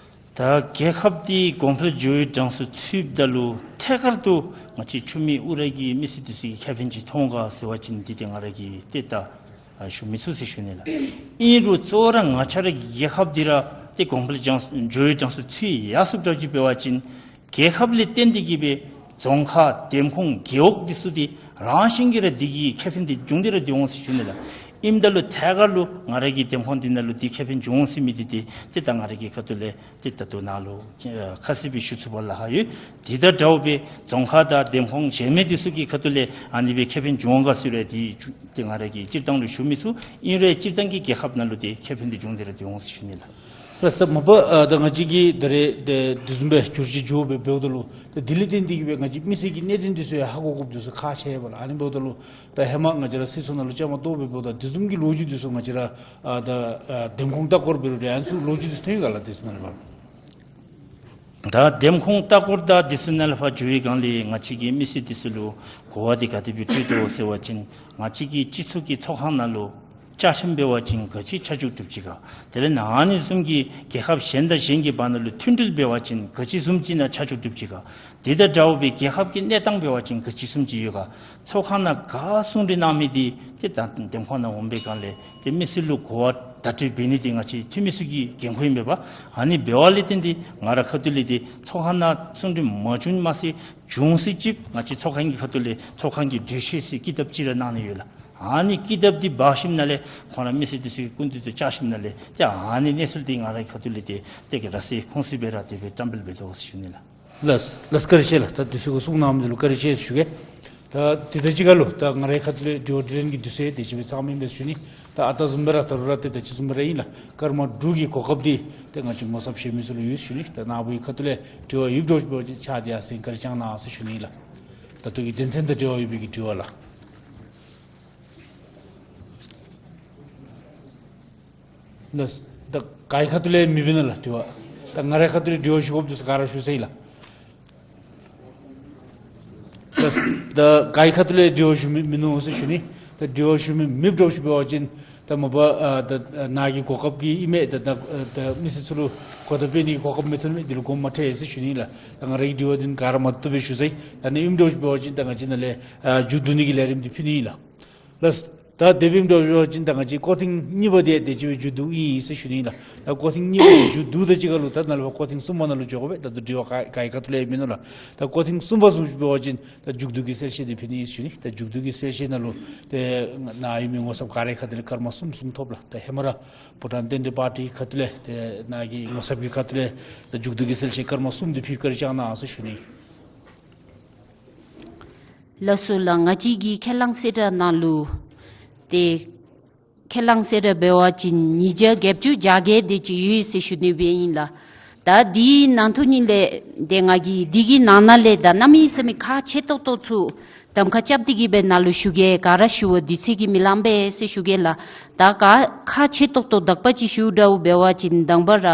ད་རྒྱལ་ཁབ་འདི་གོང་འཕེལ་འགྱོ་བའི་གྲངས་སུ་ཚུདཔ་ད་ལུ་ཐད་ཀར་དུ་ང་བཅས་ཆུ་སྨད་ཨུ་ར་གི་མི་སེར་འདི་ཚུ་གིས་ཁེ་ཕན་ཅིག་མཐོང་ག་ཟེར་བ་ཅིན་འདི་ཏེ་ང་ར་གིས་ཏེ་ད་ཨ་ཞུ་མི་ཚུགས་ཟེར་ཞུ་ནི་ལགས། ཨིན་རུང་གཙོ་བོ་ར་ང་བཅས་ར་གི་རྒྱལ་ཁབ་འདི་ར་ཏེ་གོང་འཕེལ་གྲངས་འགྱོ་བའི་གྲངས་སུ་ཚུད་ཡར་སོཔ་འདྲཝ་ཅིག་འབད་བ་ཅིན་རྒྱལ་ཁབ་ལས་བརྟེན་ཏེ་གིས་སྦེ་རྫོང་ཁག་འདེམས་ཁོངས་རྒེད་འོག་འདི་ཚུ་འདི་རང་བཞིན་གྱིས་ར་འདི་གི་ཁེ་ཕན་འདི་འབྱུང་སྟེ་ར་འདི་འོང་ཟེར་ཞུ་ནི་ལགས། ཨིནམ་ད་ལུ་ཐད་ཀར་ལུ་ང་ར་གི་འདེམས་ཁོངས་འདི་ནང་ལུ་འདི་ཁེ་ཕན་འབྱུང་འོང་ཟེར་མི་འདི་ཏེ་ཏེ་ད་ང་ར་གི་ཁ་ཐུག་ལས་ཏེ་ད་ལྟོ་ནཱ་ལུ་ཨ་ཁ་གསལ་སྦེ་ཞུ་ཚུགས་པར་ལཱ་ཁག་ཡོད། དེ་དང་འདྲཝ་སྦེ་རྫོང་ཁག་དང་འདེམས་ཁོངས་གཞན་མི་འདི་ཚུ་གི་ཁ་ཐུག་ལས་ཨ་ནི་སྦེ་ཁེ་ཕན་འབྱུང་ག་ཟེར་རུང་འདི་ཏེ་ང་ར་གིས་སྤྱིར་བཏང་ལུ་ཞུ་མི་ཚུགས། ཨིན་རུང་སྤྱིར་བཏང་གི་རྒྱལ་ཁབ་ནང་ལུ་ཏེ་ཁེ་ཕན་འདི་འབྱུང་སྟེ་ར་འདི་འོང་ཟེར་ཞུ་ནི་ལགས། ལགས་སོ། མ་པ་ཨ་ད་ང་བཅས་ཀྱིས་ད་རེས་ཏེ་དེ་བཟུམ་སྦེ་བསྒྱུར་བཅོས་འགྱོ་སྦེ་འབདཝ་ད་ལུ་ད་དེ་ལས་བརྟེན་ཏེ་གིས་སྦེ་ང་བཅས་མི་སེར་གྱི་གནད་དོན་འདི་ཚུ་ཡང་ཧ་གོ་དགོཔ་འདི་ཚུ་ཁག་ཆེ་བས་ལགས། ཨ་ནི་འབདཝ་ད་ལུ་ད་ཧེ་མ་ང་བཅས་ར་སྲིད་ཚོགས་ནང་ལུ་བཅའ་མར་གཏོགས་སྦེ་འབདཝ་ད་དེ་བཟུམ་གྱི་ལོ་རྒྱུས་འདི་ཚུ་ང་བཅས་ར་ཨ་ད་ཨ་འདེམས་ཁོངས་ལྟ་སྐོར་འབད་རུང་ཏེ་ཨ་ནི་ཚུ་ལོ་རྒྱུས་འདི་ཚུ་ཐོན་ཡི་ག་ལགས། དེ་ཚུ་ནང་ལས་ཕར་ད་འདེམས་ཁོངས་ལྟ་སྐོར་དང་དེ་ཚུ་ནང་ལས་ཕར་འགྱོ་བའི་སྒང་ལས་ང་བཅས་ཀྱིས་མི་སེར་འདི་ཚུ་ལུ་གོ་བ་འདི་ག་དེ་སྦེ་སྤྲོད་དོ་ཟེར་བ་ཅིན་ང་བཅས་ཀྱི་སྤྱི་ཚོགས་ཀྱི་ཚོགས་ཁང་ནང་ལུ་བཅའ་ཁྲིམས་འབད་བ་ཅིན་ག་ཅི་ཆ་འཇོག་གྲུབ་ཅི་ག། དེ་ལས་ཨ་ནི་བཟུམ་གྱི་རྒྱལ་ཁབ་གཞན་དང་གཞན་གྱི་བར་ན་ལུ་མཐུན་སྒྲིལ་འབད་བ་ཅིན་ག་ཅི་བཟུམ་ཅིག་ནང་ཆ་འཇོག་གྲུབ་ཅི་ག། དེ་དང་འདྲཝ་སྦེ་རྒྱལ་ཁབ་ཀྱི་གནས་སྟངས་འབད་བ་ཅིན་ག་ཅི་བཟུམ་ཅིག་ཡོད་ག། ཚོགས་ཁང་ནང་ག་གསུང་གྲོས་གནང་མི་འདི་ཏེ་ད་འདེམས་ཁོངས་ནང་འོང་པའི་སྒང་ལས་ཏེ་མི་སེར་ལུ་གོ་བ་བརྡ་སྤྲོད་འབད་ནི་འདི་ང་བཅས་འཐུས་མི་ཚུ་གི་འགན་ཁུར་ཨིན་པས་པ། ཨ་ནི་འབདཝ་ལས་བརྟེན་ཏེ་ང་རའི་ཁ་ཐུག་ལས་ཏེ་ཚོགས་ཁང་ནང་གསུང་གྲོས་མ་བྱུང་མ་ཚད་བྱུང་ཚེ་ཅིག་ང་བཅས་ཚོགས་ཁང་གི་ཁ་ཐུག་ལས་ཚོགས་ཁང་གི་གྲོས་ཆོད་ཟེར་ཀི་དེབ་ཅིག་ར་གནང་ནི་ཡོད་ལགས། ཨ་ནི་ཀི་དེབ་འདི་འབག་ཞིནམ་ལས་ཁོང་ར་མི་སེར་འདི་ཚུ་གི་སྐུ་མདུན་དུ་བཅར་ཞིནམ་ལས་ཏེ་ཨ་ནི་གནས་ཚུལ་འདི་ང་རའི་ཁ་ཐུག་ལས་ཏེ་ཏེ་གི་ར་སེ་ཁུངས་སི་སྦེ་ར་དེ་སྦེ་བཀྲམ་སྤེལ་འབད་དོ་ཟེར་ཞུ་ནི་ལགས། ལགས་ལགས། བཀའ་དྲིན་ཆེ་ལགས། ད་དུས་ཚོད་གུ་གསུང་གནང་མི་འདི་ལུ་བཀའ་དྲིན་ཆེ་ཟེར་ཞུ་གེ། ད་དེ་དང་གཅིག་ཁར་ལུ་ད་ང་རའི་ཁ་ཐུག་ལས་དྲི་བ་དྲིས་ལན་གྱི་དུས་ཚོད་དེ་ཅིག་སྦེ་ཚང་མེན་པས་ཟེར་ཞུ་ནི། ད་ཨ་རྟག་བཟུམ་སྦེ་ར་ད་རུང་ར་ཏེ་ད་ཅི་བཟུམ་སྦེ་ར་ཨིན་ལགས། སྐར་མ་དྲུག་གི་གོ་སྐབས་འདི་ཏེ་ང་བཅས་ངོ་ཚབ་ཞུ་མི་ཚུ་ལུ་ཡོད་ཟེར་ཞུ་ནི། ད་ནཱ་བུའི་ཁ་ཐུག་ལས་དྲི་བ་ཡོདཔ་འདྲཝ་ཅིག་འབད་བ་ཅིན་ཕྱག་འདི་ཡར་སེང་བཀའ་དྲིན་བསྐྱང་གནང་ཟེར་ཞུ་ནི་ལགས། ད་ལྟོ་གི་དོན་ཚན་དང་འབྲེལ་བ་ཡོད་པའི་གི་དྲི་བ་ལགས། ལགས། ད་ག་གི་ཁ་ཐུག་ལས་མེདཔ་ཨིན་ན་ལགས་དྲི་བ། ད་ང་རའི་ཁ་ཐུག་ལས་དྲི་བ་ཞུ་དགོཔ་འདི་ཚུ་ག་ར་ཞུ་ཚར་ཡི་ལགས། ལགས། ད་ག་གི་ཁ་ཐུག་ལས་དྲི་བ་ཞུ་མི་མིན་ནུག་ཟེར་ཞུ་ནི། ད་དྲི་བ་ཞུ་མི་མེདཔ་འདྲཝ་ཅིག་འབད་བ་ཅིན་ད་མ་པ་ཨ་ད་ནཱ་གི་གོ་སྐབས་ཀྱིས་ཨིན་མས། ད་ད་ད་མི་སེར་ཚུ་ལུ་གོ་བརྡ་སྤེལ་ནི་གི་གོ་སྐབས་མི་ཐོན་མི་འདི་ལུ་དགོངསམ་མ་ཁྲེལ་ཟེར་ཞུ་ནི་ལགས། ད་ང་རའི་དྲི་བ་འདི་ག་ར་མ་བཏུབ་པས་ཞུ་ཚར་ཡི། ད་ཨ་ནི་ཨིནམ་འདྲཝ་ཅིག་འབད་བ་ཅིན་ད་ང་བཅས་ནཱ་ལས་ཨ་མཇུག་བསྡུ་ནི་གི་ལས་རིམ་འདི་ཕུལ་ནི་ཨིན་ལགས། ལགས། ད་དེ་སྦེ་འབད་བ་ཅིན་ད་ང་བཅས་སྐོར་ཐེངས་གཉིས་པ་འདི་དེ་ཅིག་སྦེ་མཇུག་བསྡུཝ་ཨིན་ཟེར་ཞུ་ནི་ལགས། ད་སྐོར་ཐེངས་གཉིས་པ་མཇུག་བསྡུཝ་དང་གཅིག་ཁར་ལུ་ད་ནཱ་ལས་ཕར་སྐོར་ཐེངས་གསུམ་པ་ནང་ལུ་འགྱོ་དགོ་པས། ད་ལྟོ་དྲི་བ་ག་ག་གི་ཁ་ཐུག་ལས་མེད་ནུག་ལགས། ད་སྐོར་ཐེངས་གསུམ་པ་བཟུམ་ཅིག་འབད་བ་ཅིན་ད་མཇུག་བསྡུ་གི་གསལ་བཤད་འདི་ཕུལ་ནི་ཨིན་ཟེར་ཞུ་ནི། ད་མཇུག་བསྡུ་གི་གསལ་བཤད་ནང་ལུ་ཏེ་ནཱ་ཡོད་མི་ངོ་ཚབ་ག་རའི་ཁ་ཐུག་ལས་སྐར་མ་གསུམ་གསུམ་ཐོབ་ལགས། ད་ཧེ་མ་ར་བྷུ་ཊཱན་བསྟན་འགྲོའི་པར་ཊི་ཁ་ཐུག་ལས་ཏེ་ནཱ་གི་ངོ་ཚབ་ཀྱི་ཁ་ཐུག་ལས་ད་མཇུག་བསྡུ་གི་གསལ་བཤད་སྐར་མ་གསུམ་འདི་ཕུལ་བཀའ་དྲིན་བསྐྱང་གནང་ཟེར་ཞུ་ནི། ལགས་སོ་ལགས། ང་བཅས་ཀྱི་ཁས་བླངས་གསལ་བསྒྲགས་ནང་ལུ་ཏེ་ཁས་བླངས་གསལ་བསྒྲགས་འབད་བ་ཅིན་ཉིས་བརྒྱ་བརྒྱད་ཅུ་གྱ་བརྒྱད་དེ་ཅིག་ཡོད་ཟེར་ཞུ་ནི་སྦེ་ཨིན་ལགས། ད་འདི་ནང་དོན་ཉིད་ལས་ཏེ་ང་གིས་འདི་གི་ནང་ན་ལས་ད་གནམ་མེད་ས་མེད་ཁག་ཆེ་ཏོག་ཏོ་ཚུ་གདམ་ཁ་རྐྱབ་སྟེ་གི་སྦེ་ནཱ་ལུ་ཞུ་གེ། ག་ར་ཞུ་བ་དུས་ཚོད་ཀྱིས་མི་ལང་པས་ཟེར་ཞུ་གེ་ལགས། ད་ག་ཁག་ཆེ་ཏོག་ཏོ་དག་པ་ཅིག་ཞུ་འདྲཝ་འབད་བ་ཅིན་དང་པ་ར་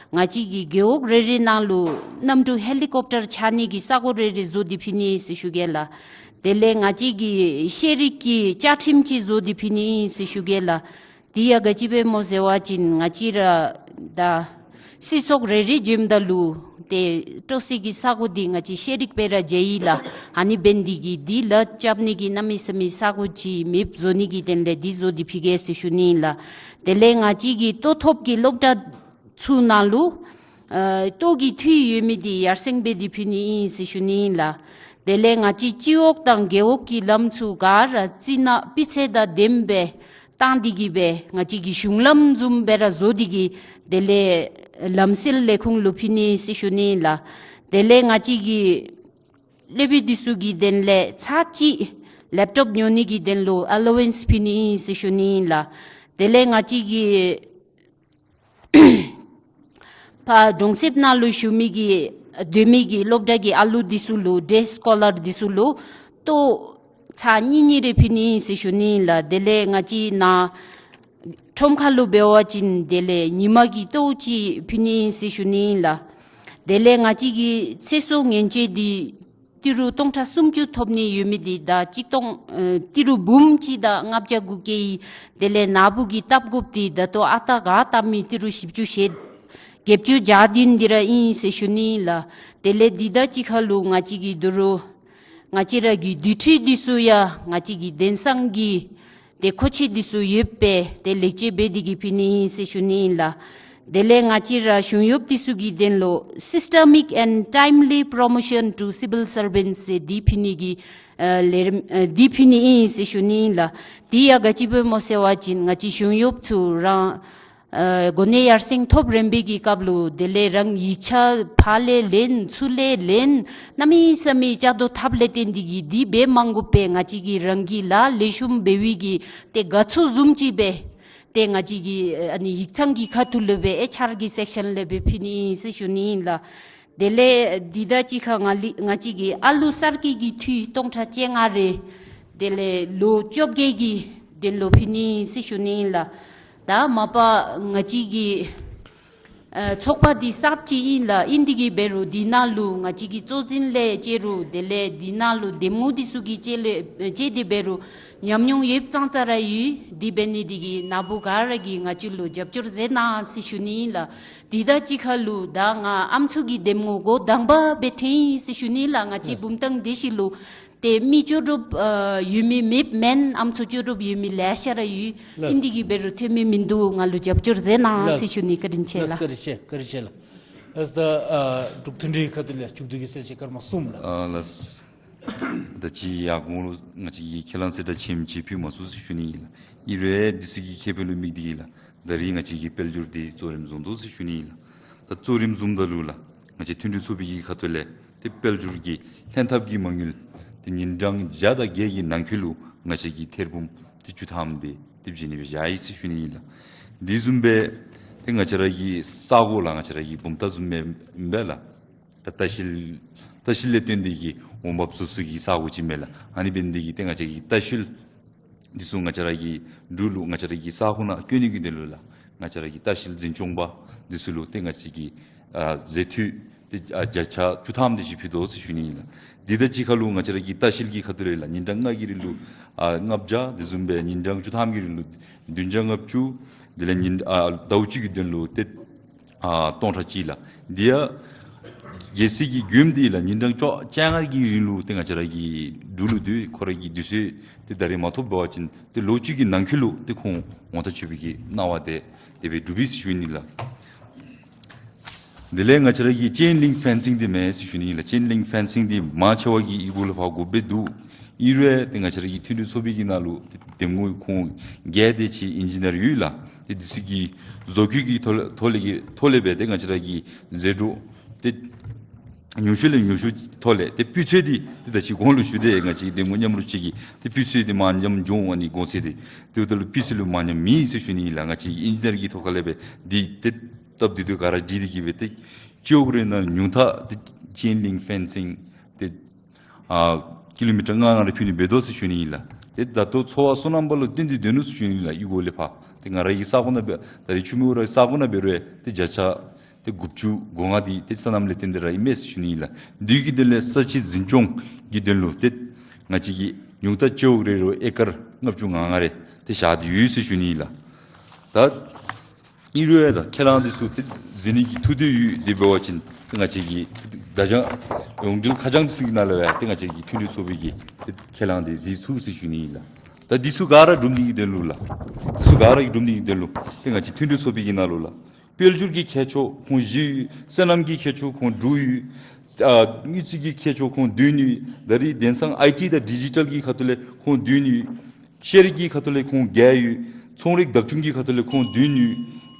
ང་བཅས་ཀྱི་རྒེད་འོག་རེ་རེ་ནང་ལུ་གནམ་གྲུ་ཧེ་ལི་ཀོབ་ཊར་འཕྱར་ནི་གི་ས་གོ་རེ་རེ་བཟོ་སྟེ་ཕུལ་ནི་ཟེར་ཞུ་གེ་ལགས། དེ་ལས་ང་བཅས་ཀྱི་ཤེས་རིག་གི་བཅའ་ཁྲིམས་ཅིག་བཟོ་སྟེ་ཕུལ་ནི་ཨིན་ཟེར་ཞུ་གེ་ལགས། དེ་ཡང་ག་ཅི་སྦེ་སྨོ་ཟེར་བ་ཅིན་ང་བཅས་ར་ད་སྲིད་ཚོགས་རེ་རེ་བྱོནམ་ད་ལུ་ཏེ་སྤྲོ་སེང་གི་ས་གོ་འདི་ང་བཅས་ཤེས་རིག་སྦེ་ར་མཇལ་ཡི་ལགས། ཨ་ནི་འབད་ནི་འདི་གིས་འདི་ལཱ་རྐྱབ་ནི་གི་གནམ་མེད་ས་མེད་ས་གོ་ཅིག་མེདཔ་བཟོ་ནི་གི་དོན་ལས་འདི་བཟོ་སྟེ་ཕུལ་གེ་ཟེར་ཞུ་ནི་ཨིན་ལགས། དེ་ལས་ང་བཅས་ཀྱི་ལྟོ་ཐོབ་ཀྱི་སློབ་གྲྭ་ཚུ་ནང་ལུ་ཨ་ལྟོ་གི་འཐུས་ཡོད་མི་འདི་ཡར་སེང་འབད་དེ་ཕུལ་ནི་ཨིན་ཟེར་ཞུ་ནི་ཨིན་ལགས། དེ་ལས་ང་བཅས་སྤྱི་འོག་དང་རྒེད་འོག་གི་ལམ་ཚུ་ག་ར་རྩི་ནག་སྤུས་ཚད་དང་ལྡནམ་སྦེ་བཏང་སྟེ་གི་སྦེ་ང་བཅས་ཀྱི་གཞུང་ལམ་བཟུམ་སྦེ་ར་བཟོ་སྟེ་གི་དེ་ལས་ལམ་སེལ་ལས་ཁུངས་ལུ་ཕུལ་ནི་ཟེར་ཞུ་ནི་ཨིན་ལགས། དེ་ལས་ང་བཅས་ཀྱི་སློབ་དཔོན་འདི་ཚུ་གི་དོན་ལས་ཚར་གཅིག་ལེབ་ཊོབ་ཉོ་ནི་གི་དོན་ལུ་ཨ་ལོ་ཝེནསི་ཕུལ་ནི་ཨིན་ཟེར་ཞུ་ནི་ཨིན་ལགས། དེ་ལས་ང་བཅས་ཀྱི་ཕར་གྲོང་གསེབ་ནང་ལུ་བཞུགས་མི་གི་སྡོད་མི་གི་སློབ་གྲྭ་གི་ཨ་ལུ་འདི་ཚུ་ལུ་ཌེ་སི་ཀོ་ལར་འདི་ཚུ་ལུ་ལྟོ་ཚར་གཉིས་གཉིས་རེ་ཕུལ་ནི་ཨིན་ཟེར་ཞུ་ནི་ཨིན་ལགས། དེ་ལས་ང་བཅས་ནཱ་ཁྲོམ་ཁ་ལུ་འབད་བ་ཅིན་དེ་ལས་ཉིན་མ་གི་ལྟོ་ཅིག་ཕུལ་ནི་ཨིན་ཟེར་ཞུ་ནི་ཨིན་ལགས། དེ་ལས་ང་བཅས་ཀྱི་ཚེ་སྲོག་ཉེན་བཅོལ་འདི་ཏི་རུ་སྟོང་ཕྲག་སུམ་ཅུ་ཐོབ་ནི་ཡོད་མི་འདི་ད་གཅིག་སྟོང་ཨེ་ཏི་རུ་འབུམ་གཅིག་དང་ལྔ་བརྒྱ་དགུ་བརྒྱ་ཨིན། དེ་ལས་ནཱ་བུ་གིས་བཏབ་དགོཔ་འདི་ད་ལྟོ་ཨ་རྟག་ག་བཏབ་མི་ཏི་རུ་བཞི་བཅུ་ཞེ་བརྒྱད་ཅུ་གྱ་བདུན་འདི་ར་ཨིན་ཟེར་ཞུ་ནི་ཨིན་ལགས། དེ་ལས་འདི་དང་གཅིག་ཁར་ལུ་ང་བཅས་ཀྱི་དོ་རུང་ང་བཅས་ར་གི་འདུས་འདྲིལ་འདི་ཚུ་ཡང་ང་བཅས་ཀྱི་དེང་སང་གི་ཏེ་མཁོ་ཆས་འདི་ཚུ་ཡོདཔ་སྦེ་ཏེ་ལེགས་བཅོས་འབད་དེ་གི་ཕུལ་ནི་ཨིན་ཟེར་ཞུ་ནི་ཨིན་ལགས། དེ་ལས་ང་བཅས་ར་གཞུང་གཡོགཔ་འདི་ཚུ་གི་དོན་ལུ་Systemic and Timely Promotion to Civil Servants ཟེར་འདི་ཕུལ་ནི་གི་ཨ་ལས་རིམ་ཨ་འདི་ཕུལ་ནི་ཨིན་ཟེར་ཞུ་ནི་ཨིན་ལགས། འདི་ཡང་ག་ཅི་སྦེ་སྨོ་ཟེར་བ་ཅིན་ང་བཅས་གཞུང་གཡོགཔ་ཚུ་རང་ཨ་གོ་གནས་ཡར་སེང་ཐོབ་རན་པའི་གི་སྐབས་ལུ་དེ་ལས་རང་ཡིག་ཆ་ཕར་ལས་ལེན་ཚུར་ལས་ལེན་གནམ་མེད་ས་མེད་ལྕགས་རྡོ་ཐགཔ་ལས་བརྟེན་ཏེ་གི་འདི་འབད་མ་དགོ་པར་ང་བཅས་ཀྱིས་རང་གི་ལཱ་ལེགས་ཤོམ་འབད་བའི་གི་ཏེ་དགའ་ཚོར་བཟུམ་ཅིག་སྦེ་ཏེ་ང་བཅས་ཀྱི་ཨ་ནི་ཡིག་ཚང་གི་ཁ་ཐུག་ལུ་སྦེ་ཨེཆ་ཨར་གི་སེཀ་ཤཱན་ལས་སྦེ་ཕུལ་ནི་ཨིན་ཟེར་ཞུ་ནི་ཨིན་ལགས། དེ་ལས་འདི་དང་གཅིག་ཁར་ང་ལི་ང་བཅས་ཀྱི་ཨ་ལུ་གསར་སྐྱེས་ཀྱི་འཐུས་སྟོང་ཕྲག་བཅོ་ལྔ་རེ་དེ་ལས་ལོ་བཅོ་བརྒྱད་ཀྱི་དོན་ལུ་ཕུལ་ནི་ཨིན་ཟེར་ཞུ་ནི་ཨིན་ལགས། ད་མ་པ་ང་བཅས་ཀྱི་ཨ་ཚོགས་པ་འདི་གསརཔ་ཅིག་ཨིན་ལགས། ཨིན་ཏེ་གི་འབད་རུང་འདི་ནང་ལུ་ང་བཅས་ཀྱི་གཙོ་འཛིན་ལས་བཅས་རུང་དེ་ལས་འདི་ནང་ལུ་འདེམས་ངོ་འདི་ཚུ་གིས་བཅས་ལས་བཅས་ཏེ་འབད་རུང་ཉམས་མྱོང་ཡོདཔ་ཙང་ཙ་ར་ཡོད། དེ་འབད་ནི་འདི་གིས་ནཱ་བུ་ག་ར་གིས་ང་བཅས་ལུ་རྒྱབ་སྐྱོར་མཛད་གནང་ཟེར་ཞུ་ནི་ཨིན་ལགས། འདི་དང་གཅིག་ཁར་ལུ་ད་ང་ཨམ་སྲུ་གི་འདེམས་ངོ་འགོ་དང་པ་སྦེ་ཐོན་ཡི་ཟེར་ཞུ་ནི་ལགས། ང་བཅས་ལགས། བུམ་ཐང་འདི་ཚུ་ལུ་ཏེ་མི་ལྕོགས་གྲུབ་ཨ་ཡོད་མི་མེདཔ་མེན། ཨམ་སྲུ་ལྕོགས་གྲུབ་ཡོད་མི་ལེ་ཤ་ར་ཡོད། ལགས། ཨིན་ཏེ་གི་འབད་རུང་ཐོན་མི་མིན་འདུག། ང་ལུ་རྒྱབ་སྐྱོར་མཛད་གནང་ཟེར་ཞུ་ནི། བཀའ་དྲིན་ཆེ་ལགས། ལགས། བཀའ་དྲིན་ཆེ། བཀའ་དྲིན་ཆེ་ལགས། ལགས། ད་ཨ་འབྲུག་མཐུན་སྒྲིལ་ཁ་ཐུག་ལས་མཇུག་བསྡུ་གི་གསལ་བཤད་སྐར་མ་གསུམ་ལགས། ཨ་ལགས། ད་ཅི་ཡར་གོང་ལུ་ང་བཅས་ཀྱིས་ཁས་བླངས་གསལ་བསྒྲགས་ཆེན་མོ་ཅིག་ཕུལ་མ་ཚུགས་ཟེར་ཞུ་ནི་ཨིན་ལགས། ཨིན་རུང་འདི་ཚུ་གི་ཁེ་ཕན་ལུ་དམིགས་ཏེ་གིས་ལགས། ད་རིས་ང་བཅས་ཀྱིས་དཔལ་འབྱོར་འདི་གཙོ་རིམ་བཟུང་དོ་ཟེར་ཞུ་ནི་ཨིན་ལགས། ད་གཙོ་རིམ་བཟུངམ་ད་ལུ་ལགས། ང་བཅས་མཐུན་སྒྲིལ་ཚོགས་པའི་གི་ཁ་ཐུག་ལས་ཏེ་དཔལ་འབྱོར་གྱི་ལྷན་ཐབས་ཀྱི་མ་དངུལ་ཏེ་ཉིན་གྲངས་བརྒྱ་དང་བརྒྱད་ཀྱི་ནང་འཁོད་ལུ་ང་བཅས་ཀྱིས་ཐེར་འབུམ་ཏེ་བཅུ་ཐམ་དེ་ཏེ་བྱིན་ནི་སྦེ་བཞག་ཡི་ཟེར་ཞུ་ནི་ཨིན་ལགས། དེ་བཟུམ་སྦེ་ཏེ་ང་བཅས་ར་གི་ས་གོ་ལགས། ང་བཅས་ར་གི་བུམ་ཐང་བཟུམ་མེན་པས་ལགས། ད་ལྟ་བཤལ་ལྟ་བཤལ་ལས་བརྟེན་ཏེ་གིས་འོང་འབབ་བཟོ་ས་གི་ས་གོ་ཅིག་མས་ལགས། ཨ་ནི་འབད་ནི་དེ་གིས་ཏེ་ང་བཅས་ཀྱིས་ལྟ་བཤལ་འདི་ཚུ་ང་བཅས་ར་གི་འབྲུག་ལུ་ང་བཅས་ར་གི་ས་ཁོངས་ནང་བཀོད་ནི་གི་དོན་ལུ་ལགས། ང་བཅས་ར་གི་ལྟ་བཤལ་འཛིན་སྐྱོང་པ་འདི་ཚུ་ལུ་ཏེ་ང་བཅས་ཀྱིས་ཨ་ཟད་འཐུས་ཏེ་ཨ་བརྒྱ་ཆ་བཅུ་ཐམ་དེ་ཅིག་ཕུལ་དོ་ཟེར་ཞུ་ནི་ཨིན་ལགས། དེ་དང་གཅིག་ཁར་ལུ་ང་བཅས་ར་གི་ལྟ་བཤལ་གྱི་ཁ་ཐུག་ལས་ལགས། ཉིན་གྲངས་ལྔ་གི་རིང་ལུ་ཨ་ལྔ་བརྒྱ། དེ་བཟུམ་སྦེ་ཉིན་གྲངས་བཅུ་ཐམ་གྱི་རིང་ལུ་བདུན་བརྒྱ་ལྔ་བཅུ། དེ་ལས་ཉིན་ཨ་ཟླཝ་གཅིག་གི་དོན་ལུ་ཏེ་ཨ་སྟོང་ཕྲག་གཅིག་ལགས། དེ་ཡང་གལ་སྲིད་ཀྱི་མགྱོནམ་འདི་ལགས། ཉིན་གྲངས་བཅོ་བཅོ་ལྔ་གི་རིང་ལུ་ཏེ་ང་བཅས་ར་གི་འབྲུག་ལུ་སྡོད་ཁོ་ར་གི་དུས་ཚོད་ཏེ་ད་རེས་མ་ཐོབ་འབད་བ་ཅིན་ཏེ་ལོ་གཅིག་གི་ནང་འཁོད་ལུ་ཏེ་ཁོང་འོང་ཐག་ཆོད་པའི་གི་གནང་བ་དེ་དེ་སྦེ་གྲུབ་ཡི་ཟེར་ཞུ་ནི་ལགས། དེ་ལས་ང་བཅས་ར་གི་ཅེན་ལིང་ཕེན་སིང་འདི་མེད་ཟེར་ཞུ་ནི་ལགས། ཅེན་ལིང་ཕེན་སིང་འདི་མང་ཆེ་བ་གིས་གཡུས་སྒོ་ལས་ཕར་དགོཔ་སྦེ་འདུག། ཨིན་རུང་ཏེ་ང་བཅས་ར་གི་མཐུན་སྒྲིལ་ཚོགས་པའི་གི་ནང་ལུ་ཏེ་འདེམས་ངོ་ཁོང་བརྒྱད་དེ་ཅིག་ཨིན་ཇི་ནིར་ཡོད་ལགས། ཏེ་འདི་ཚུ་གིས་བཟོ་བཀོད་ཀྱི་ཐོག་ལས་ཐོག་ལས་ཀྱི་ཐོག་ལས་སྦེ་ཏེ་ང་བཅས་ར་གི་ཟད་འགྲོ་ཏེ་ཉུང་ཤོས་ལས་ཉུང་ཤོས་ཐོག་ལས་ཏེ་སྤུས་ཚད་འདི་ཏེ་ད་ཅི་གོང་ལུ་ཞུ་དེས། ང་བཅས་འདེམས་ངོ་མཉམ་རུབ་ཅིག་གིས་ཏེ་སྤུས་ཚད་འདི་མར་ཉམས་འགྱོ་འོང་ནི་གོང་ཚད་འདི་ཏེ་འོ་ད་ལུ་སྤུས་ཚད་ལུ་མར་ཉམས་མེད་ཟེར་ཞུ་ནི་ལགས། ང་བཅས་ཨིན་ཇི་ནིར་གྱི་ཐོག་ཁ་ལས་སྦེ་འདི་ཏེ་སྟབས་བདེ་ཏོག་ཏོ་ག་ར་སྒྲིག་སྟེ་གིས་སྦེ་ཏེ་སྤྱི་འོག་རེ་ནང་ཉུང་མཐའ་ཏེ་ཅེན་ལིང་ཕེན་སིང་ཏེ་ཨ་ཀི་ལོ་མི་ཊར་ལྔ་ལྔ་རེ་ཕུལ་ནི་འབད་དོ་ཟེར་ཞུ་ནི་ཨིན་ལགས། ཏེ་ད་ལྟོ་འཚོ་བ་སོ་ནམ་པ་ལུ་བརྟེན་ཏེ་སྡོད་ནུག་ཟེར་ཞུ་ནི་ཨིན་ལགས། གཡུས་སྒོ་ལས་ཕར་ཏེ་ང་ར་གི་ས་གོ་ནང་འབད་ད་རིས་ཆུ་མིག་འོག་ར་གི་ས་གོ་ནང་འབད་རུང་ཏེ་བརྒྱ་ཆ་ཏེ་དགུ་བཅུ་གོ་ལྔ་འདི་ཏེ་སོ་ནམ་ལས་བརྟེན་ཏེ་ར་ཨིན་མས་ཟེར་ཞུ་ནི་ཨིན་ལགས། འདི་གི་དོན་ལས་ས་ཆའི་འཛིན་སྐྱོང་གི་དོན་ལུ་ཏེ་ང་བཅས་ཀྱིས་ཉུང་མཐའ་སྤྱི་འོག་རེ་རུ་ཨེ་ཀར་ལྔ་བཅུ་ང་ལྔ་རེ་ཏེ་བཞག་སྟེ་ཡོད་ཟེར་ཞུ་ནི་ཨིན་ལགས། ད་ཨིན་རུང་ཡང་ད་ཁས་བླངས་འདི་ཚུ་ཏེ་མཛད་ནི་གི་ཐུགས་འདོད་ཡོད། དེ་འབད་བ་ཅིན་ཏེ་ང་བཅས་ཀྱི་བརྡ་བྱང་ཡོངས་འབྲེལ་ཁ་བྱང་འདི་ཚུ་གི་ནང་ལུ་ཡང་ཏེ་ང་བཅས་ཀྱི་མཐུན་སྒྲིལ་ཚོགས་པའི་གི་ཏེ་ཁས་བླངས་འདི་གཟིགས་ཚུགས་ཟེར་ཞུ་ནི་ཨིན་ལགས། ད་འདི་ཚུ་ག་ར་སྒྲུབ་ནི་གི་དོན་ལུ་ལགས། འདི་ཚུ་ག་ར་གི་སྒྲུབ་ནི་གི་དོན་ལུ་ཏེ་ང་བཅས་མཐུན་སྒྲིལ་ཚོགས་པའི་གི་ནང་ལུ་ལགས། དཔལ་འབྱོར་གྱི་ཁྱད་ཆོས་ཁོང་བཞི་ཡོད། སོ་ནམ་གྱི་ཁྱད་ཆོས་ཁོང་དྲུག་ཡོད། ཨ་དངུལ་རྩིས་ཀྱི་ཁྱད་ཆོས་ཁོང་བདུན་ཡོད། ད་རིས་དེང་སང་ཨའི་ཊི་དང་ཌི་ཇི་ཊལ་གྱི་ཁ་ཐུག་ལས་ཁོང་བདུན་ཡོད། ཤེས་རིག་གི་ཁ་ཐུག་ལས་ཁོང་བརྒྱད་ཡོད། ཚོང་རིག་བདག་སྐྱོང་གི་ཁ་ཐུག་ལས་ཁོང་བདུན་ཡོད།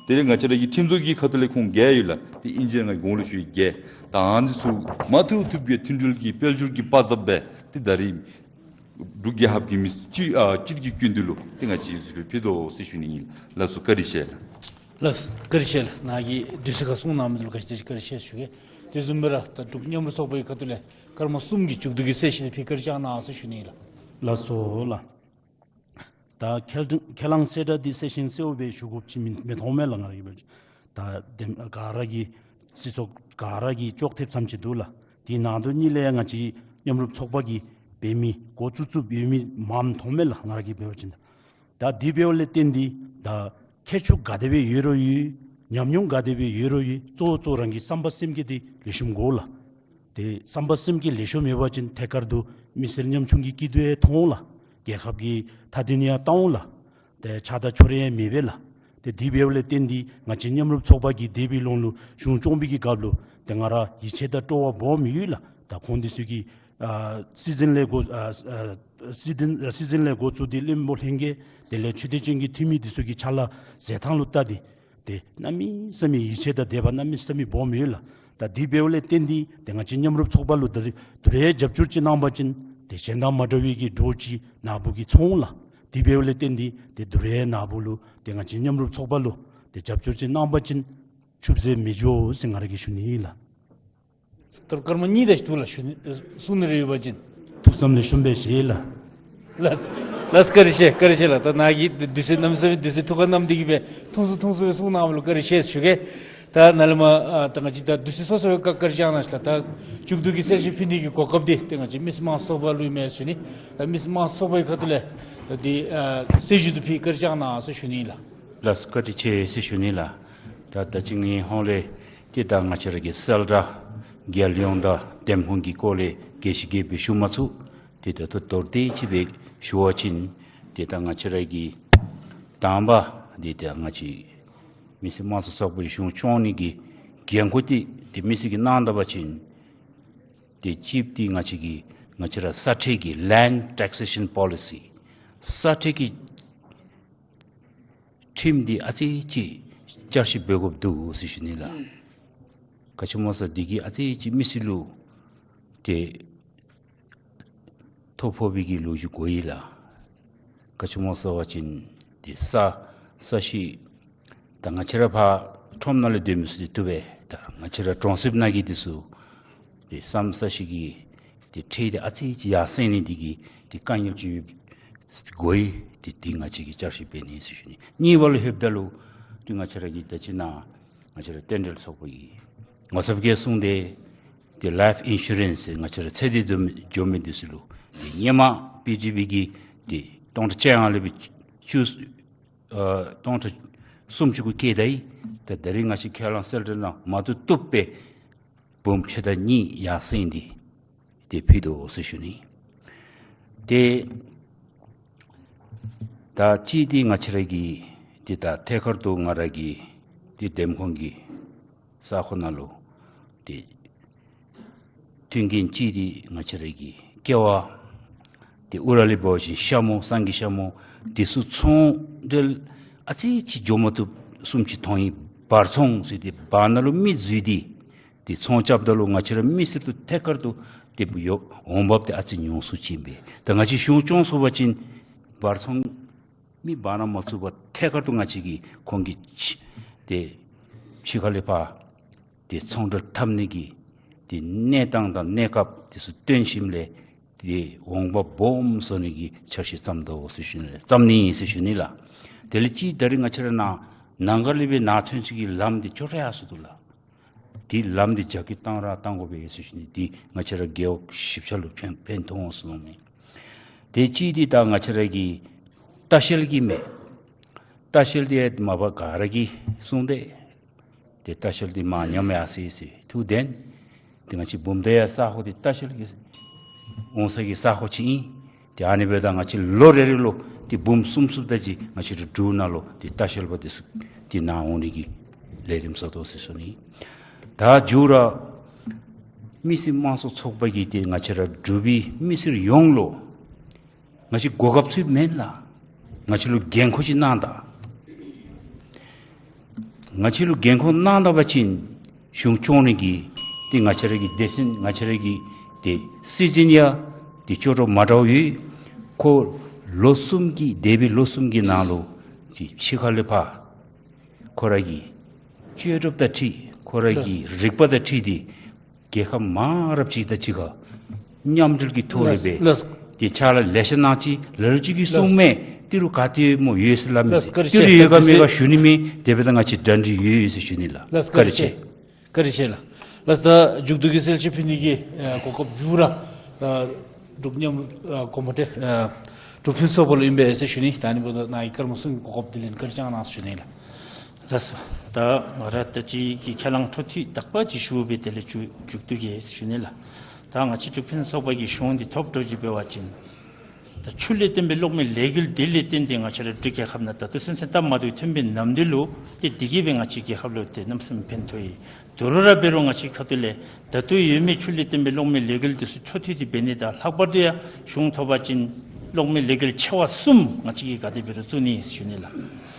དེ་ལས་ང་བཅས་ར་གི་ཁྲིམས་བཟོ་གི་ཁ་ཐུག་ལས་ཁོང་བརྒྱད་ཡོད་ལགས། ཏེ་ཨིན་ཇི་ནང་གོང་ལུ་ཞུ་ཡི་བརྒྱད། ད་ཨ་ནི་ཚུ་མ་ཐུབ་ཐུབ་ཀྱི་མཐུན་སྒྲིལ་གྱི་དཔལ་འབྱོར་གྱི་དཔའ་མཛངས་སྦེ་ཏེ་ད་རིས་འབྲུག་རྒྱལ་ཁབ་ཀྱི་མི་སེར་སྤྱི་ཨ་སྤྱིར་གྱི་སྐྱིད་སྡུག་ལུ་ཏེ་ང་བཅས་ཚུ་སྦེ་ཕུལ་དོ་ཟེར་ཞུ་ནི་ཨིན། ལགས་སོ། བཀའ་དྲིན་ཆེ་ལགས། ལགས་སོ། བཀའ་དྲིན་ཆེ་ལགས། ནཱ་གིས་དུས་ཚོད་ཁར་གསུང་གནང་མི་འདི་ལུ་བཀའ་དྲིན་ཆེ་བཀའ་དྲིན་ཆེ་ཞུ་གེ། དེ་བཟུམ་སྦེ་ར་ད་འབྲུག་མཉམ་རུབ་ཚོགས་པའི་ཁ་ཐུག་ལས་སྐར་མ་གསུམ་གྱི་མཇུག་བསྡུ་གི་གསལ་བཤད་ཕུལ་བཀའ་དྲིན་བསྐྱང་གནང་ཟེར་ཞུ་ནི་ཨིན་ལགས། ལགས་སོ་ལགས། ད་ཁས་ཁས་བླངས་གསལ་བསྒྲགས་འདི་གསལ་ཞིང་གསལཝ་སྦེ་ཞུ་དགོཔ་ཅིག་མི་མི་མཐོང་མས་ལགས། ང་ར་གིས་འབད་བ་ཅིན་ད་དེམ་ག་ར་གི་སྲིད་ཚོགས་ག་ར་གིས་ཅོག་འཐདཔ་ཙམ་ཅིག་འདུག་ལགས། དེའི་ནང་དོག་གཉིས་ལས་ཡང་ང་བཅས་མཉམ་རུབ་ཚོགས་པ་གིས་འབད་མི་འགོ་བཙུགས་བཙུགསཔ་ཡོད་མི་མང་མཐོང་མས་ལགས། ང་ར་གིས་འབད་བ་ཅིན་ད་དེ་འབདཝ་ལས་བརྟེན་ཏེ་ད་ཁྱད་ཆོས་ག་དེ་སྦེ་ཡོད་རུང་ཡོད། ཉམས་མྱོང་ག་དེ་སྦེ་ཡོད་རུང་ཡོད། གཙོ་བོ་གཙོ་བོ་རང་གི་བསམ་པ་སེམས་བསྐྱེད་འདི་ལེགས་ཤོམ་དགོ་ལགས། ཏེ་བསམ་པ་སེམས་བསྐྱེད་ལེགས་ཤོམ་ཡོད་པ་ཅིན་ཐད་ཀར་དུ་མི་སེར་ཉམ་ཆུང་གི་སྐྱིད་སྡུག་ཡང་མཐོང་འོང་ལགས། རྒྱལ་ཁབ་ཀྱི་མཐའ་དོན་ཡང་བལྟ་འོང་ལགས། ཏེ་ཆགས་སྡང་ཕྱོགས་རིས་ཡང་མེད་པས་ལགས། ཏེ་དེ་འབདཝ་ལས་བརྟེན་ཏེ་ང་བཅས་མཉམ་རུབ་ཚོགས་པ་གིས་འདས་པའི་ལོ་ལུ་གཞུང་སྐྱོང་བའི་གི་སྐབས་ལུ་ཏེ་ང་ར་ཡིད་ཆེས་དང་སྤྲོ་བ་སྦོམ་ཡོད་ལགས། ད་ཁོང་འདི་ཚུ་གིས་ཨ་སྲིད་འཛིན་ལས་འགོ་ཨ་ཨ་སྲིད་འཛིན་ཨ་སྲིད་འཛིན་ལས་འགོ་བཙུགས་ཏེ་བློན་པོ་ལྷན་རྒྱས་དེ་ལས་ཆོས་དད་ཅན་གྱི་འཐུས་མི་འདི་ཚུ་གི་ཕྱག་ལཱ་མཛད་ཐངས་ལུ་བལྟ་སྟེ་ཏེ་གནམ་མེད་ས་མེད་ཡིད་ཆེས་དང་དད་པ་གནམ་མེད་ས་མེད་སྦོམ་ཡོད་ལགས། ད་དེ་འབདཝ་ལས་བརྟེན་ཏེ་ཏེ་ང་བཅས་མཉམ་རུབ་ཚོགས་པ་ལུ་ད་རེས་དུས་རེ་རྒྱབ་སྐྱོར་ཅིག་གནང་པ་ཅིན་ཏེ་གཞན་དང་མ་འདྲ་བའི་གི་འགྱོ་འགྱོཝ་ཅིག་ནཱ་བུ་གིས་ཚོར་འོང་ལགས། དེ་འབདཝ་ལས་བརྟེན་ཏེ་ཏེ་དུས་རེ་ནཱ་བུ་ལུ་ཏེ་ང་བཅས་མཉམ་རུབ་ཚོགས་པ་ལུ་ཏེ་རྒྱབ་སྐྱོར་ཅིག་གནང་པ་ཅིན་ཆུབ་ཟད་མི་འགྱོ་ཟེར་ང་ར་གིས་ཞུ་ནི་ཨིན་ལགས། ད་སྐར་མ་གཉིས་དེ་ཅིག་འདུག་ལགས། ཞུ་ནི་ཨེ་གསུང་ནི་རེ་ཡོད་པ་ཅིན། ཐུགས་བསམ་ལེགས་ཤོམ་སྦེ་བཞེས་ལགས། ལགས་ལགས། བཀའ་དྲིན་ཆེ་བཀའ་དྲིན་ཆེ་ལགས། ད་ནཱ་གིས་དུས་ཚོད་གནམ་མེད་ས་མེད་དུས་ཚོད་ཐུགས་ཁར་བསྣམས་ཏེ་གིས་སྦེ་ཐུང་སུ་ཐུང་སུ་སྦེ་གསུང་གནངམ་ལུ་བཀའ་དྲིན་ཆེ་ཞུ་གེ། ད་ནཱ་ལས་མར་ཨ་ད་ང་བཅས་ད་དུས་ཚོད་སོ་སོ་སྦེ་བཀག་བཀག་བཞག་གནང་ཞིག་ལགས། ད་མཇུག་བསྡུ་གི་གསལ་བཤད་ཕུལ་ནི་གི་གོ་སྐབས་འདི་ཏེ་ང་བཅས་མི་སེར་དམངས་གཙོ་ཚོགས་པ་ལུ་ཨིན་མས་ཟེར་ཞུ་ནི། ད་མི་སེར་དམངས་གཙོ་ཚོགས་པའི་ཁ་ཐུག་ལས་ད་འདི་ཨ་གསལ་ཞུ་འདི་ཕུལ་བཀའ་དྲིན་བསྐྱང་གནང་ཟེར་ཞུ་ནི་ལགས། ལགས་བཀའ་དྲིན་ཆེ་ཟེར་ཞུ་ནི་ལགས། ད་ད་ཅི་ངེའི་ཧོངས་ལས་ཏེ་ད་ང་བཅས་ར་གི་གསལ་བསྒྲགས་རྒྱལ་ཡོངས་དང་འདེམས་ཁོངས་ཀྱི་སྐོར་ལས་རྒྱས་ཤིང་རྒྱསཔ་སྦེ་ཞུ་མ་ཚུགས། ཏེ་ད་ལྟོ་མདོར་བསྡུས་ཅིག་སྦེ་ཞུ་བ་ཅིན་ཏེ་ད་ང་བཅས་ར་གི་དང་པ་འདི་ད་ང་བཅས་མི་སེར་དམངས་གཙོ་ཚོགས་པའི་གཞུང་སྐྱོང་ནི་གི་འགན་ཁུར་འདི་ཏེ་མི་སེར་གྱིས་གནང་ད་པ་ཅིན་ཏེ་གཅིག་འདི་ང་བཅས་ཀྱི་ ང་བཅས་ར་ས་ཁྲལ་གྱི་Land Taxation Policy ས་ཁྲལ་གྱི་ཁྲིམས་འདི་ཨ་ཙི་ཅིག་བསྐྱར་ཞིབ་འབད་དགོཔ་འདུག་ཟེར་ཞུ་ནི་ལགས། ག་ཅི་སྨོ་ཟེར་འདི་གིས་ཨ་ཙི་ཅིག་མི་སེར་ལུ་ཏེ་ཐོ་ཕོག་པའི་གི་ལོ་རྒྱུས་གོ་ཡི་ལགས། ག་ཅི་སྨོ་ཟེར་བ་ཅིན་ཏེ་ས་ས་གཞི་ད་ང་བཅས་ར་ཕར་ཁྲོམ་ནང་ལུ་སྡོད་མི་ཚུ་འདི་བཏུབ་པས། ད་ང་བཅས་ར་གྲོང་གསེབ་ནང་གི་འདི་ཚུ་ཏེ་ས་ས་གཞི་གི་ཏེ་ཁྲལ་འདི་ཨ་ཙི་ཅིག་ཡར་སེང་ནི་འདི་གིས་ཏེ་དཀའ་ངལ་ཅིག་ཡོདཔ་གོ་ཡི། ཏེ་འདི་ང་བཅས་ཀྱིས་བསྐྱར་ཞིབ་འབད་ནི་ཟེར་ཞུ་ནི། གཉིས་པ་ལུ་ལྷོདཔ་ད་ལུ་ཏེ་ང་བཅས་ར་གི་ད་ཅི་ནཱ་ང་བཅས་ར་རྟེན་འབྲེལ་ཚོགས་པ་གིས་ངོ་ཚབ་ཀྱིས་གསུངས་ཏེ་ཏེ་life insurance ཟེར་ང་བཅས་ར་ཚེ་འདས་འགྱོ་མི་འདི་ཚུ་ལུ་ཏེ་ཧེ་མ་པི་ཌི་བི་གིས་ཏེ་སྟོང་ཕྲག་བཅོ་ལྔ་ལས་འབད་བཅུ་ཨ་སྟོང་ཕྲག་སུམ་ཅུ་གུ་བཀལ་ད་ཡི། ད་ད་རིས་ང་བཅས་ཁས་བླངས་གསལ་བསྒྲགས་ནང་མ་བཏུབ་བཏུབ་སྦེ་འབུམ་ཕྱེད་དང་གཉིས་ཡར་སེང་སྟེ་ཏེ་ཕུལ་དོ་ཟེར་ཞུ་ནི། ཏེ་ད་ཅི་ཏེ་ང་བཅས་ར་གི་ཏེ་ད་ཐད་ཀར་དུ་ང་ར་གི་ཏེ་འདེམས་ཁོངས་ཀྱི་ས་ཁོངས་ནང་ལུ་ཏེ་མཐུན་རྐྱེན་ཅིག་འདི་ང་བཅས་ར་གི་ཀེ་བ་ཏེ་ཨུ་ར་ལས་འབད་བ་ཅིན་ཤ་མོ་སང་གི་ཤ་མོ་འདི་ཚུ་ཚོང་འབྲེལ་ཨ་ཙི་ཅིག་འགྱོ་མ་བཏུབ་བཟུམ་ཅིག་མཐོང་ཡི། བར་ཚོང་ཟེར་ཏེ་བར་ན་ལུ་མི་འཛུལ་ཏེ་ཏེ་ཚོང་རྐྱབ་ད་ལུ་ང་བཅས་ར་མི་སེར་ཚུ་ཐད་ཀར་དུ་ཏེ་ཡོ་འོང་འབབ་འདི་ཨ་ཙི་ཉུང་སུ་ཕྱིན་པས། ད་ང་བཅས་གཞུང་སྐྱོང་ཚུགས་པ་ཅིན་བར་ཚོང་མི་བར་ན་མ་ཚུད་པར་ཐད་ཀར་དུ་ང་བཅས་ཀྱིས་ཁོང་གི་ཕྱི་ཏེ་ཕྱི་ཁ་ལས་ཕར་ཏེ་ཚོང་འབྲེལ་འཐབ་ནི་གི་ཏེ་གནས་སྟངས་དང་གནས་སྐབས་འདི་ཚུ་སྟོན་ཞིནམ་ལས་ཏེ་འོང་འབབ་སྦོམ་བཟོ་ནི་གི་འཆར་གཞི་བརྩམ་དོ་ཟེར་ཞུ་ནི་ལགས། བརྩམ་ནི་ཨིན་ཟེར་ཞུ་ནི་ལགས། དེ་ལས་ཅིག་ད་རིས་ང་བཅས་ར་ནཱ་ནང་སྒར་ལས་འབད་ནཱ་ཚུན་ཚོད་ཀྱི་ལམ་འདི་ཅོག་ར་ཡར་སོ་འདུག་ལགས། ཏེ་ལམ་འདི་རྒྱ་སྐྱེད་བཏང་ར་བཏང་དགོ་པས་ཟེར་ཞུ་ནི། འདི་ང་བཅས་ར་རྒེད་འོག་ཞིབ་ཆ་ལུ་ཕན་ཕན་ཐོགས་འོང་ཟེར་མནོཝ་མས། དེ་ཅིག་འདི་ད་ང་བཅས་ར་གི་ལྟ་བཤལ་གྱི་མས། ལྟ་བཤལ་འདི་མ་པ་ག་ར་གིས་གསུངས་ཏེ་ཏེ་ལྟ་བཤལ་འདི་མར་ཉམས་ཡར་སོ་ཡི་ཟེར་ཐུགས་བདེན། ཏེ་ང་བཅས་བུམ་ཐང་ཡང་ས་ཁོངས་འདི་ལྟ་བཤལ་གྱི་འོང་ས་གི་ས་ཁོངས་ཅིག་ཨིན། ཏེ་ཨ་ནི་འབདཝ་ད་ང་བཅས་ལོ་རེ་རེ་ལུ་ཏེ་འབུམ་གསུམ་གསུམ་དེ་ཅིག་ང་བཅས་ར་འབྲུག་ནང་ལུ་ཏེ་ལྟ་བཤལ་པ་འདི་ཚུ་ཏེ་ནཱ་འོང་ནི་གི་ལས་རིམ་བཟོ་དོ་ཟེར་ཞུ་ནི། ད་མཇུག་ར་མི་སེར་དམངས་གཙོ་ཚོགས་པ་གིས་ཏེ་ང་བཅས་ར་འབྲུག་པའི་མི་སེར་ཡོངས་ལུ་ང་བཅས་གོ་སྐབས་ཚུ་མེན་ལགས། ང་བཅས་ལུ་འགན་ཁུར་ཅིག་གནང་ད། ང་བཅས་ལུ་འགན་ཁུར་གནང་ད་པ་ཅིན་གཞུང་སྐྱོང་ནི་གི་ཏེ་ང་བཅས་ར་གི་སྡེ་ཚན་ང་བཅས་ར་གི་ཏེ་སྲིད་འཛིན་ཡང་ཏེ་ཅོག་ར་མ་འདྲཝ་ཡོད། ཁོ་ལོ་གསུམ་གྱི་འདས་པའི་ལོ་གསུམ་གྱི་ནང་ལུ་ཏེ་ཕྱི་ཁ་ལས་ཕར་ཁོ་ར་གི་ལྕོགས་གྲུབ་དང་འཁྲིལ་ཁོ་ར་གི་རིག་པ་དང་འཁྲིལ་ཏེ་རྒྱལ་ཁབ་མང་རབས་ཅིག་དང་གཅིག་ཁར་མཉམ་འབྲེལ་གྱི་ཐོག་ལས་ལགས། འབད་ལགས། ཏེ་ཕྱག་ལཱ་ལེ་ཤ་གནང་ཅི། ལ་ལུ་ཅིག་གིས་གསུངམ་མས། ཏི་རུ་ག་ཏེ་སྨོ་ཡོད་ཟེར་སླབ་མས་ཟེར། ལགས། བཀའ་དྲིན་ཆེ། ཏི་རུ་ཡོད་ག་མེད་ག་ཞུ་ནི་མེད། དེ་འབདཝ་ད་ང་བཅས་གྲ་སྒྲིག་ཡོད་ཡོད་ཟེར་ཞུ་ནི་ལགས། ལགས། བཀའ་དྲིན་ཆེ། བཀའ་དྲིན་ཆེ་ལགས། ལགས། ད་མཇུག་བསྡུ་གི་གསལ་བཤད་ཕུལ་ནི་གི་ཨ་གོ་སྐབས་མཇུག་ར་ད་འབྲུག་མཉམ་ཨ་གོང་མ་ཏེ་ཨ་འབྲུག་ཕུན་ཚོགས་པ་ལུ་ཨིན་པས་ཟེར་ཞུ་ནི། ད་ཨ་ནི་འབདཝ་ད་ནཱ་གི་ཀརྨ་ཚུ་གི་གོ་སྐབས་དེ་ལེན་བཀའ་དྲིན་བསྐྱང་གནང་ཟེར་ཞུ་ནི་ལགས། ལགས་སོ། ད་ང་ར་ད་ཅི་གི་ཁས་བླངས་འཕྲོ་མཐུད་དག་པ་ཅིག་ཞུ་སྦེ་དེ་ལས་མཇུག་མཇུག་བསྡུ་གེ་ཞུ་ནི་ལགས། ད་ང་བཅས་འབྲུག་ཕུན་ཚོགས་པ་གིས་གཞུང་འདི་ཐོབ་འགྱོ་ཅི་འབད་བ་ཅིན་ད་ཆུ་ལས་བཏོན་པའི་གློག་མེ་ལས་འགུལ་འདི་ལས་བརྟེན་ཏེ་ང་བཅས་ར་འབྲུག་རྒྱལ་ཁབ་ནང་ད་ལྟོ་ཚུན་ཚོད་སྟབས་མ་བདེཝ་ཐོན་པའི་ནམ་དུས་ལུ་ཏེ་འདི་གིས་སྦེ་ང་བཅས་རྒྱལ་ཁབ་ལུ་ཏེ་གནམ་མེད་ས་མེད་ཕན་ཐོགས་ཡི། དོ་རུང་ར་འབད་རུང་ང་བཅས་ཁ་ཐུག་ལས་ད་ལྟོ་ཡོད་མི་ཆུ་ལས་བཏོན་པའི་གློག་མེ་ལས་འགུལ་འདི་ཚུ་འཕྲོ་མཐུད་དེ་འབད་ནི་དང་ལྷག་པར་དུ་ཡང་གཞུང་ཐོབ་པ་ཅིན་གློག་མེ་ལས་འགུལ་ཆེ་བ་གསུམ་ང་བཅས་ཀྱིས་ག་དེ་འབད་རུང་བཙུགས་ནི་ཨིན་ཟེར་ཞུ་ནི་ལགས།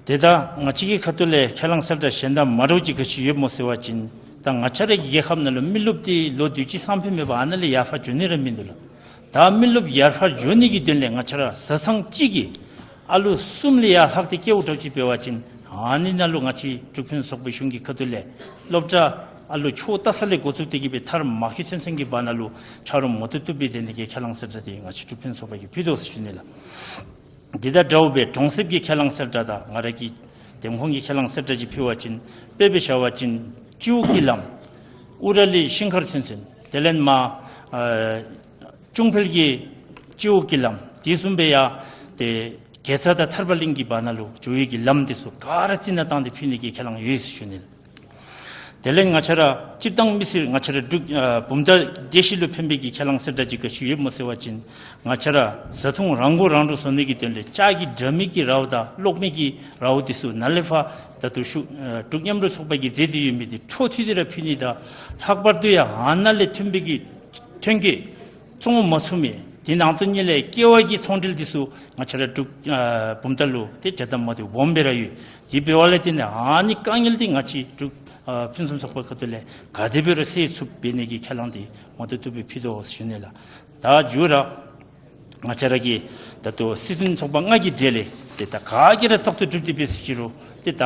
དེ་ད་ང་བཅས་ཀྱི་ཁ་ཐུག་ལས་ཁས་བླངས་གསལ་བསྒྲགས་གཞན་དང་མ་འདྲཝ་ཅིག་ག་ཅི་ཡོདཔ་སྨོ་ཟེར་བ་ཅིན་ད་ང་བཅས་ར་གི་རྒྱལ་ཁབ་ནང་ལུ་མི་རློབས་འདི་ལོ་དུས་ཅི་སང་ཕོད་མེད་པར་ཨ་ནཱ་ལས་ཡར་འཕར་འགྱོ་ནི་ར་མིན་འདུག་ལགས། ད་མི་རློབས་ཡར་འཕར་འགྱོ་ནི་གི་དོན་ལས་ང་བཅས་ར་བཟའ་ཚང་གཅིག་གིས་ཨ་ལུ་གསུམ་ལས་ཡར་ལྷག་སྟེ་སྐྱེཝ་འདྲཝ་ཅིག་འབད་བ་ཅིན་ཨ་ནི་ནང་ལུ་ང་བཅས་འབྲུག་ཕུན་ཚོགས་པའི་གཞུང་གི་ཁ་ཐུག་ལས་སློབ་གྲྭ་ཨ་ལུ་ཆུང་ཀུ་ལྟ་ས་ལས་འགོ་བཙུགས་ཏེ་གི་སྦེ་མཐར་མ་ཁེ་ཚུན་ཚོད་ཀྱི་བར་ན་ལུ་ཆ་རོགས་མ་བཏུབ་བཏུབ་སྦེ་མཛད་ནི་གི་ཁས་བླངས་གསལ་བསྒྲགས་འདི་ང་བཅས་འབྲུག་ཕུན་ཚོགས་པ་གིས་ཕུལ་དོ་ཟེར་ཞུ་ནི་ལགས། དེ་དང་འདྲཝ་སྦེ་གྲོང་གསེབ་ཀྱི་ཁས་བླངས་གསལ་བསྒྲགས་དང་ང་ར་གི་འདེམས་ཁོངས་ཀྱི་ཁས་བླངས་གསལ་བསྒྲགས་ཅིག་ཕུལ་བ་ཅིན་དཔེ་སྦེ་བཞག་པ་ཅིན་སྤྱི་འོག་གི་ལམ་ཨུ་ར་ལས་ཤིང་མཁར་ཚུན་ཚོད་དེ་ལས་མར་ཨ་ཅུང་འཕེལ་གྱི་སྤྱི་འོག་གི་ལམ་དེ་བཟུམ་སྦེ་ཡང་ཏེ་དགེ་རྩ་དང་ཐར་པ་གླིང་གི་བར་ན་ལུ་འགྱོ་ནི་གི་ལམ་འདི་ཚུ་ག་ར་རྩི་ནག་བཏང་སྟེ་ཕུལ་ནི་གི་ཁས་བླངས་ཡོད་ཟེར་ཞུ་ནི་ལགས། དེ་ལས་ང་བཅས་ར་སྤྱིར་བཏང་མི་སེར་ང་བཅས་ར་འབྲུག་ཨ་བུམ་ཐང་སྡེ་བཞི་ལུ་ཕན་པའི་གི་ཁས་བླངས་གསལ་བསྒྲགས་ཅིག་ག་ཅི་ཡོདཔ་སྨོ་ཟེར་བ་ཅིན་ང་བཅས་ར་བཟའ་འཐུང་རང་མགོ་རང་འདྲོངས་བཟོ་ནི་གི་དོན་ལས་ལྕགས་ཀྱི་དྲ་མིག་གི་རཝ་དང་གློག་མེ་གི་རཝ་འདི་ཚུ་ནཱ་ལས་ཕར་ད་ལྟོ་ཤུ་ཨ་འབྲུག་མཉམ་རུབ་ཚོགས་པ་གིས་མཛད་དེ་ཡོད་མི་འདི་འཕྲོ་མཐུད་དེ་ར་ཕུལ་ནི་དང་ལྷག་པར་དུ་ཡང་ཨ་ནཱ་ལས་ཐོན་པའི་གི་ཐོན་སྐྱེད་ བཙོང་མ་ཚུགས་མི་དེ་ནང་དོན་ཉིད་ལས་ཀེ་ཝའི་གི་ཚོང་འབྲེལ་འདི་ཚུ་ང་བཅས་ར་འབྲུག་ཨ་བུམ་ཐང་ལུ་ཏེ་རྒྱ་དང་མ་དེ་སྦོམ་སྦེ་ར་ཡོད། དེ་འབདཝ་ལས་བརྟེན་ནས་ཨ་ནི་དཀའ་ངལ་འདི་ང་བཅས་འབྲུག་ཨ་ཕུན་སུམ་ཚོགས་པ་ཁ་ཐུག་ལས་ག་དེ་འབད་རུང་སེལ་ཚུགསཔ་འབད་ནི་གི་ཁས་བླངས་འདི་མ་བཏུབ་བཏུབ་སྦེ་ཕུལ་དོ་ཟེར་ཞུ་ནི་ལགས། ད་མཇུག་ར་ང་བཅས་ར་གི་ད་ལྟོ་སྲིད་དོན་ཚོགས་པ་ལྔ་གི་གྲས་ལས་ཏེ་ད་ག་གིས་ར་བཙག་འཐུ་གྲུབ་སྟེ་འབད་ཟེར་ཅི་རུང་ཏེ་ད་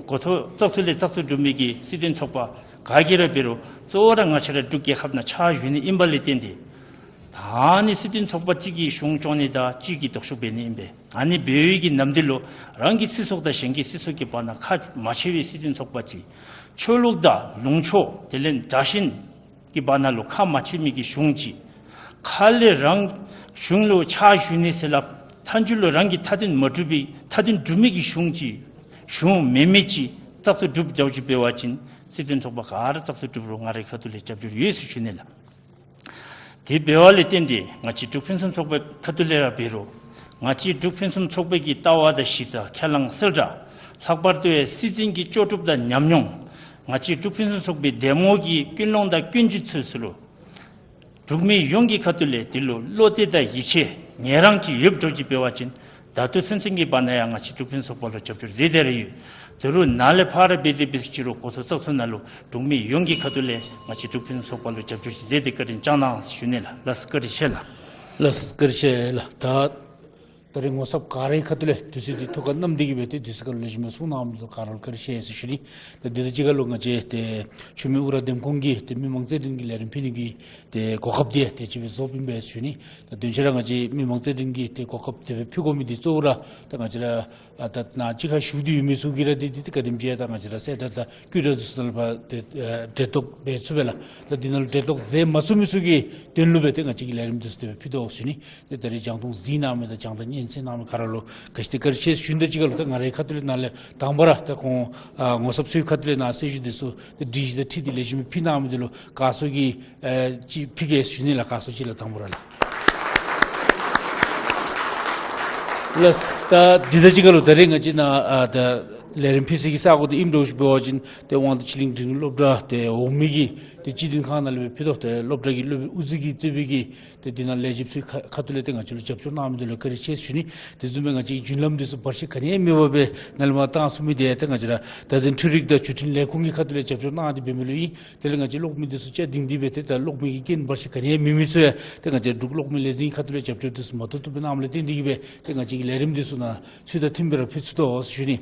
འགོ་ཐོག་བཙག་འཐུ་ལས་བཙག་འཐུ་གྲུབ་མི་གི་སྲིད་དོན་ཚོགས་པ་ག་གིས་ར་འབད་རུང་གཙོ་བོ་ར་ང་བཅས་ར་འབྲུག་རྒྱལ་ཁབ་ནང་ཕྱག་ཞུ་ནི་ཨིན་པ་ལས་བརྟེན་ཏེ་ད་ཨ་ནི་སྲིད་དོན་ཚོགས་པ་གཅིག་གིས་གཞུང་སྐྱོང་ནི་དང་གཅིག་གིས་ལྡོག་ཕྱོགས་འབད་ནི་ཨིན་པས། ཨ་ནི་འབད་བའི་གི་ནམ་དུས་ལུ་རང་གི་ཚེ་སྲོག་དང་གཞན་གྱི་ཚེ་སྲོག་གི་བར་ན་ཁ་མ་ཕྱེ་བའི་སྲིད་དོན་ཚོགས་པ་ཅིག། ཆོས་ལུགས་དང་ལུང་ཕྱོགས་དེ་ལས་དགྲ་ཞན་གྱི་བར་ན་ལུ་ཁ་མ་ཕྱེ་མི་གི་གཞུང་ཅིག། ཁ་ལས་རང་གཞུང་ལུ་ཕྱག་ཞུ་ནི་ཟེར་སླབ། མཐའ་མཇུག་ལུ་རང་གི་མཐའ་དོན་མ་གྲུབ་པའི་མཐའ་དོན་གྲུབ་མི་གི་གཞུང་ཅིག། གཞུང་མེད་མི་ཅིག་བཙག་འཐུ་གྲུབ་འགྱོ་ཅི་འབད་བ་ཅིན་སྲིད་དོན་ཚོགས་པ་ག་ར་བཙག་འཐུ་གྲུབ་རུང་ང་རའི་ཁ་ཐུག་ལས་རྒྱབ་སྐྱོར་ཡོད་ཟེར་ཞུ་ནི་ལགས། དེ་འབདཝ་ལས་བརྟེན་ཏེ་ང་བཅས་འབྲུག་ཕུན་སུམ་ཚོགས་པའི་ཁ་ཐུག་ལས་ར་འབད་རུང་ང་བཅས་འབྲུག་ཕུན་སུམ་ཚོགས་པའི་གི་ལྟ་བ་དང་གཞི་རྩ་ཁས་བླངས་གསལ་བསྒྲགས་ལྷག་པར་དུ་ཡང་སྲིད་འཛིན་གྱི་ལྕོགས་གྲུབ་དང་ཉམས་མྱོང་ང་བཅས་འབྲུག་ཕུན་སུམ་ཚོགས་པའི་འདེམས་ངོ་གི་ཀུན་སློང་དང་ཀུན་སྤྱོད་ཚུ་ཚུ་ལུ་འབྲུག་མི་ཡོངས་ཀྱི་ཁ་ཐུག་ལས་དེ་ལུ་བློ་གཏད་དང་ཡིད་ཆེས་ངེས་རང་ཅིག་ཡོདཔ་འདྲཝ་ཅིག་འབད་བ་ཅིན་ད་ལྟོ་ཚུན་ཚོད་ཀྱི་བར་ན་ཡང་ང་བཅས་འབྲུག་ཕུན་སུམ་ཚོགས་པ་ལུ་རྒྱབ་སྐྱོར་མཛད་དེ་ར་ཡོད། དོ་རུང་ནཱ་ལས་ཕར་འབད་དེ་འབད་ཟེར་ཅི་རུང་འགོ་ཐོག་བཙག་འཐུ་ནང་ལུ་འབྲུག་མི་ཡོངས་ཀྱི་ཁ་ཐུག་ལས་ང་བཅས་འབྲུག་ཕུན་སུམ་ཚོགས་པ་ལུ་རྒྱབ་སྐྱོར་ཅིག་མཛད་དེ་བཀའ་དྲིན་བསྐྱང་གནང་ཞུ་ནི་ལགས། ལགས་སོ་བཀའ་དྲིན་ཆེ་ལགས། ལགས་སོ་བཀའ་དྲིན་ཆེ་ལགས། ད་ད་རེས་ངོ་ཚབ་ག་རའི་ཁ་ཐུག་ལས་དུས་ཚོད་འདི་ཐུགས་ཁར་བསྣམས་ཏེ་གི་སྦེ་ཏེ་དུས་ཚོད་ཁར་ལེགས་ཤོམ་སྦེ་གསུང་གནང་མི་འདི་ག་ར་ལུ་བཀའ་དྲིན་ཆེ་ཟེར་ཞུ་ནི། ད་འདི་དང་གཅིག་ཁར་ལུ་ང་བཅས་ཏེ་ཆུ་སྨད་ཨུ་ར་འདེམས་ཁོངས་ཀྱི་ཏེ་མི་མང་རྩོད་འགྲན་གྱི་ལས་རིམ་ཕུལ་ནི་གི་ཏེ་གོ་སྐབས་འདི་ཏེ་ཅིག་སྦེ་རྫོགསཔ་ཨིན་པས་ཞུ་ནི། ད་དོན་ཆེ་ར་ང་བཅས་མི་མང་རྩོད་འགྲན་གྱི་ཏེ་གོ་སྐབས་དེ་སྦེ་ཕུལ་དགོ་མི་འདི་གཙོ་བོ་ར་ད་ང་བཅས་ར་ཨ་ད་ནཱ་གཅིག་ཁར་བཞུགས་ཏེ་ཡོད་མི་ཚུ་གིས་ར་ཏེ་ཏེ་ཏེ་ག་དེམ་ཅིག་ད་ང་བཅས་ར་གསལ་བསྒྲགས་དང་བཀོད་འདོམས་འདི་ཚུ་ནང་ལུ་ཕར་ཏེ་ཨ་འབྲེལ་གཏོགས་འབད་ཚུགས་པས་ལགས། ད་འདི་ནང་ལུ་འབྲེལ་གཏོགས་མཛད་མ་ཚུགས་མི་ཚུ་གི་དོན་ལུ་སྦེ་ཏེ་ང་བཅས་ཀྱིས་ལས་རིམ་འདི་ཚུ་དེ་སྦེ་ཕུལ་དོ་ཟེར་ཞུ་ནི། ཏེ་ད་རེས་རྒྱང་མཐོང་གཟིགས་གནང་མི་དང་རྒྱང་བསྒྲགས་སྙན་གསན་གནང་མི་ག་ར་ལུ་ག་ཅི་ཏེ་བཀའ་དྲིན་ཆེ་ཞུ་ནི་དང་གཅིག་ཁར་ལུ་ད་ང་རའི་ཁ་ཐུག་ལས་ནཱ་ལས་དང་པ་ར་ད་ཁོང་ཨ་ངོ་ཚབ་ཚུའི་ཁ་ཐུག་ལས་ནཱ་གསལ་ཞུ་འདི་ཚུ་ཏེ་སྒྲིག་གཞི་དང་འཁྲིལ་ཏེ་ལེགས་ཤོམ་སྦེ་ཕུལ་གནང་མི་འདི་ལུ་བཀའ་ཤོག་གི་ཨེ་ཅིག་ཕུལ་གེ་ཞུ་ནི་ལགས། བཀའ་ཤོག་ཅིག་ལགས། དང་པ་ར་ལགས། ལགས། ད་འདི་དང་གཅིག་ཁར་ལུ་ད་རེས་ང་བཅས་ནཱ་ཨ་ད་ལས་རིམ་ཕུལ་སའི་གི་ས་གོ་འདི་ཨིནམ་འདྲཝ་ཅིག་འབད་བ་ཅིན་ཏེ་དབང་འདུས་ཆོས་གླིང་འབྲིང་རིམ་སློབ་གྲྭ་ཏེ་འོག་མིན་གྱི་ཏེ་སྤྱི་མཐུན་ཁང་ནང་ལས་སྦེ་ཕུལ་དོ། ཏེ་སློབ་གྲྭ་གི་སློབ་དབུ་འཛིན་གྱིས་གཙོས་པའི་གི་ཏེ་འདི་ནང་ལས་བྱེདཔ་ཚུའི་ཁ་ཁ་ཐུག་ལས་ཏེ་ང་བཅས་ལུ་རྒྱབ་སྐྱོར་གནང་མི་འདི་ལུ་བཀའ་དྲིན་ཆེ་ཞུ་ནི། དེ་བཟུམ་སྦེ་ང་བཅས་ཀྱི་རྒྱུན་ལམ་འདི་ཚུ་བར་ཆད་ག་ནི་ཡང་མེད་པར་སྦེ་ནཱ་ལས་མར་བཏང་ཚུགས་མི་འདི་ཏེ་ང་བཅས་ར་བརྡ་དོན་འཕྲུལ་རིག་དང་བརྒྱུད་འཕྲིན་ལས་ཁུངས་ཀྱི་ཁ་ཐུག་ལས་རྒྱབ་སྐྱོར་གནང་སྟེ་འབད་མི་ལུ་ཨིན། དེ་ལས་ང་བཅས་གློག་མེ་འདི་ཚུ་རྐྱབ་གཏང་སྟེ་སྦེ་ཏེ་ད་གློག་མེ་གི་རྐྱེན་བར་ཆད་ག་ནི་ཡང་མེད་མི་ཚུ་ཡང་ཏེ་ང་བཅས་འབྲུག་གློག་མེ་ལས་འཛིན་ཁ་ཐུག་ལས་རྒྱབ་སྐྱོར་འདི་ཚུ་མ་བཏུབ་བཏུབ་སྦེ་གནངམ་ལས་བརྟེན་ཏེ་གི་སྦེ་ཏེ་ང་བཅས་ཀྱི་ལས་རིམ་འདི་ཚུ་ནང་ཚུལ་དང་མཐུནམ་སྦེ་ར་ཕུལ་ཚུགས་དོ་ཟེར་ཞུ་ནི།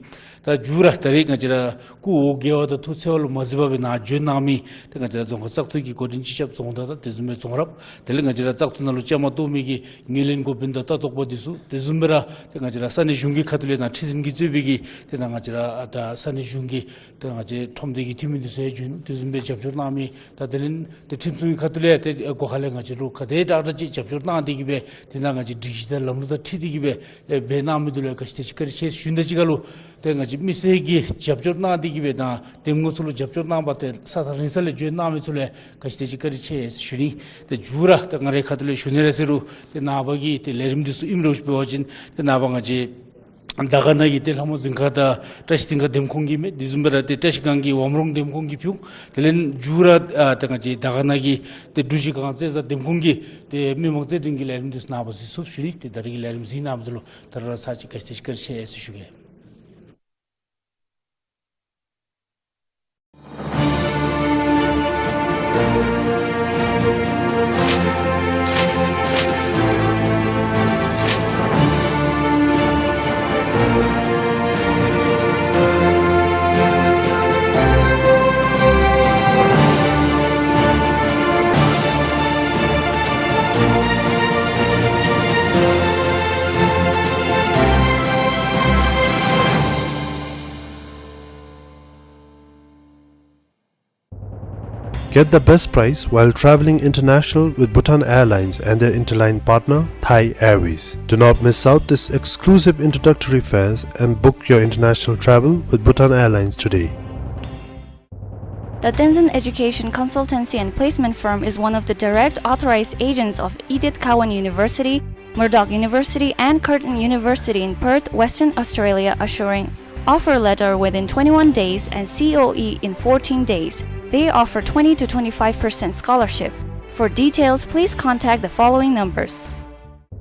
ད་མཇུག་ར་ད་རེས་ང་བཅས་ར་སྐུ་འོ་བརྒྱལ་བ་དང་ཐུགས་འཚེར་བ་ལུ་མ་གཟིགས་པར་སྦེ་ནཱ་བྱོན་གནང་མི་ཏེ་ང་བཅས་ར་རྫོང་ཁག་བཙག་འཐུ་གི་འགོ་འདྲེན་སྤྱི་ཁྱབ་རྫོང་བདག་དང་དེ་བཟུམ་སྦེ་རྫོང་རབ་དེ་ལས་ང་བཅས་ར་བཙག་འཐུ་ནང་ལུ་བཅའ་མར་གཏོགས་མི་གི་ངོས་ལེན་འགོ་དཔོན་དང་ལྟ་རྟོག་པ་འདི་ཚུ་དེ་བཟུམ་སྦེ་ར་ཏེ་ང་བཅས་ར་ས་གནས་གཞུང་གི་ཁ་ཐུག་ལས་ནཱ་ཁྲི་འཛིན་གྱིས་གཙོས་པའི་གི་ཏེ་ནཱ་ང་བཅས་ར་ཨ་ད་ས་གནས་གཞུང་གི་ཏེ་ང་བཅས་ཁྲོམ་སྡེ་གི་འཐུས་མི་འདི་ཚུ་ཡང་བྱོན་ནུག། དེ་བཟུམ་སྦེ་རྒྱབ་སྐྱོར་གནང་མི་ད་དེ་ལས་ཏེ་ཁྲིམས་སྲུང་གི་ཁ་ཐུག་ལས་ཏེ་སྒོ་ཁ་ལས་ང་བཅས་ལུ་ག་དེ་དྲག་དྲག་ཅིག་རྒྱབ་སྐྱོར་གནང་སྟེ་གི་སྦེ་ཏེ་ནཱ་ང་བཅས་སྒྲིག་གཞི་དང་ལམ་ལུགས་དང་འཁྲིལ་ཏེ་གི་སྦེ་ཨེ་འབད་གནང་མི་འདི་ལུ་ག་ཅི་དེ་ཅིག་བཀའ་དྲིན་ཆེ་ཞུ་ནི་དང་གཅིག་ཁར་ལུ་ཏེ་ང་བཅས་མི་སེར་གྱིས་རྒྱབ་སྐྱོར་གནང་སྟེ་གི་སྦེ་དང་འདེམས་ངོ་ཚུ་ལུ་རྒྱབ་སྐྱོར་གནང་བར་ཏེ་ས་ཐག་རིང་ས་ལས་བྱོན་གནང་མི་ཚུ་ལུ་ག་ཅི་དེ་ཅིག་བཀའ་དྲིན་ཆེ་ཞུ་ནི། ཏེ་མཇུག་ར་ཏེ་ང་རའི་ཁ་ཐུག་ལས་ཞུ་ནི་ར་ཟེར་རུང་ཏེ་ནངས་པ་གི་ཏེ་ལས་རིམ་འདི་ཚུ་ཨིནམ་འདྲཝ་ཅིག་འབད་བ་ཅིན་ཏེ་ནངས་པ་ང་བཅས་དར་དཀར་ན་གི་ཏེ་ལྷ་མོ་རྫིང་ཁ་དང་བཀྲ་ཤིས་སྡིངས་ཁ་འདེམས་ཁོངས་ཀྱི་མི་དེ་བཟུམ་སྦེ་ར་ཏེ་བཀྲ་ཤིས་སྒང་གི་ཝམ་རོང་འདེམས་ཁོངས་ཀྱི་ཕུལ། དེ་ལས་མཇུག་ར་ཨ་ཏེ་ང་བཅས་དར་དཀར་ན་གི་ཏེ་འབྲུག་གཞི་སྒང་རྩེ་བཟའ་འདེམས་ཁོངས་ཀྱི་ཏེ་མི་མང་རྩོད་འགྲན་གྱི་ལས་རིམ་འདི་ཚུ་ནངས་པ་གཟིགས་ཚུགསཔ་ཞུ་ནི། ཏེ་ད་རེས་ཀྱི་ལས་རིམ་གཟིགས་གནང་མི་འདི་ལུ་ད་རུང་ར་ཚར་གཅིག་ག་ཅི་དེ་ཅིག་བཀའ་དྲིན་ཆེ་ཟེར་ཞུ་གེ། Get the best price while traveling international with Bhutan Airlines and their interline partner, Thai Airways. Do not miss out this exclusive introductory fares and book your international travel with Bhutan Airlines today. The Tenzin Education Consultancy and Placement Firm is one of the direct authorized agents of Edith Cowan University, Murdoch University, and Curtin University in Perth, Western Australia, assuring offer letter within twenty-one days and C O E in fourteen days. They offer twenty to twenty-five percent scholarship. For details, please contact the following numbers.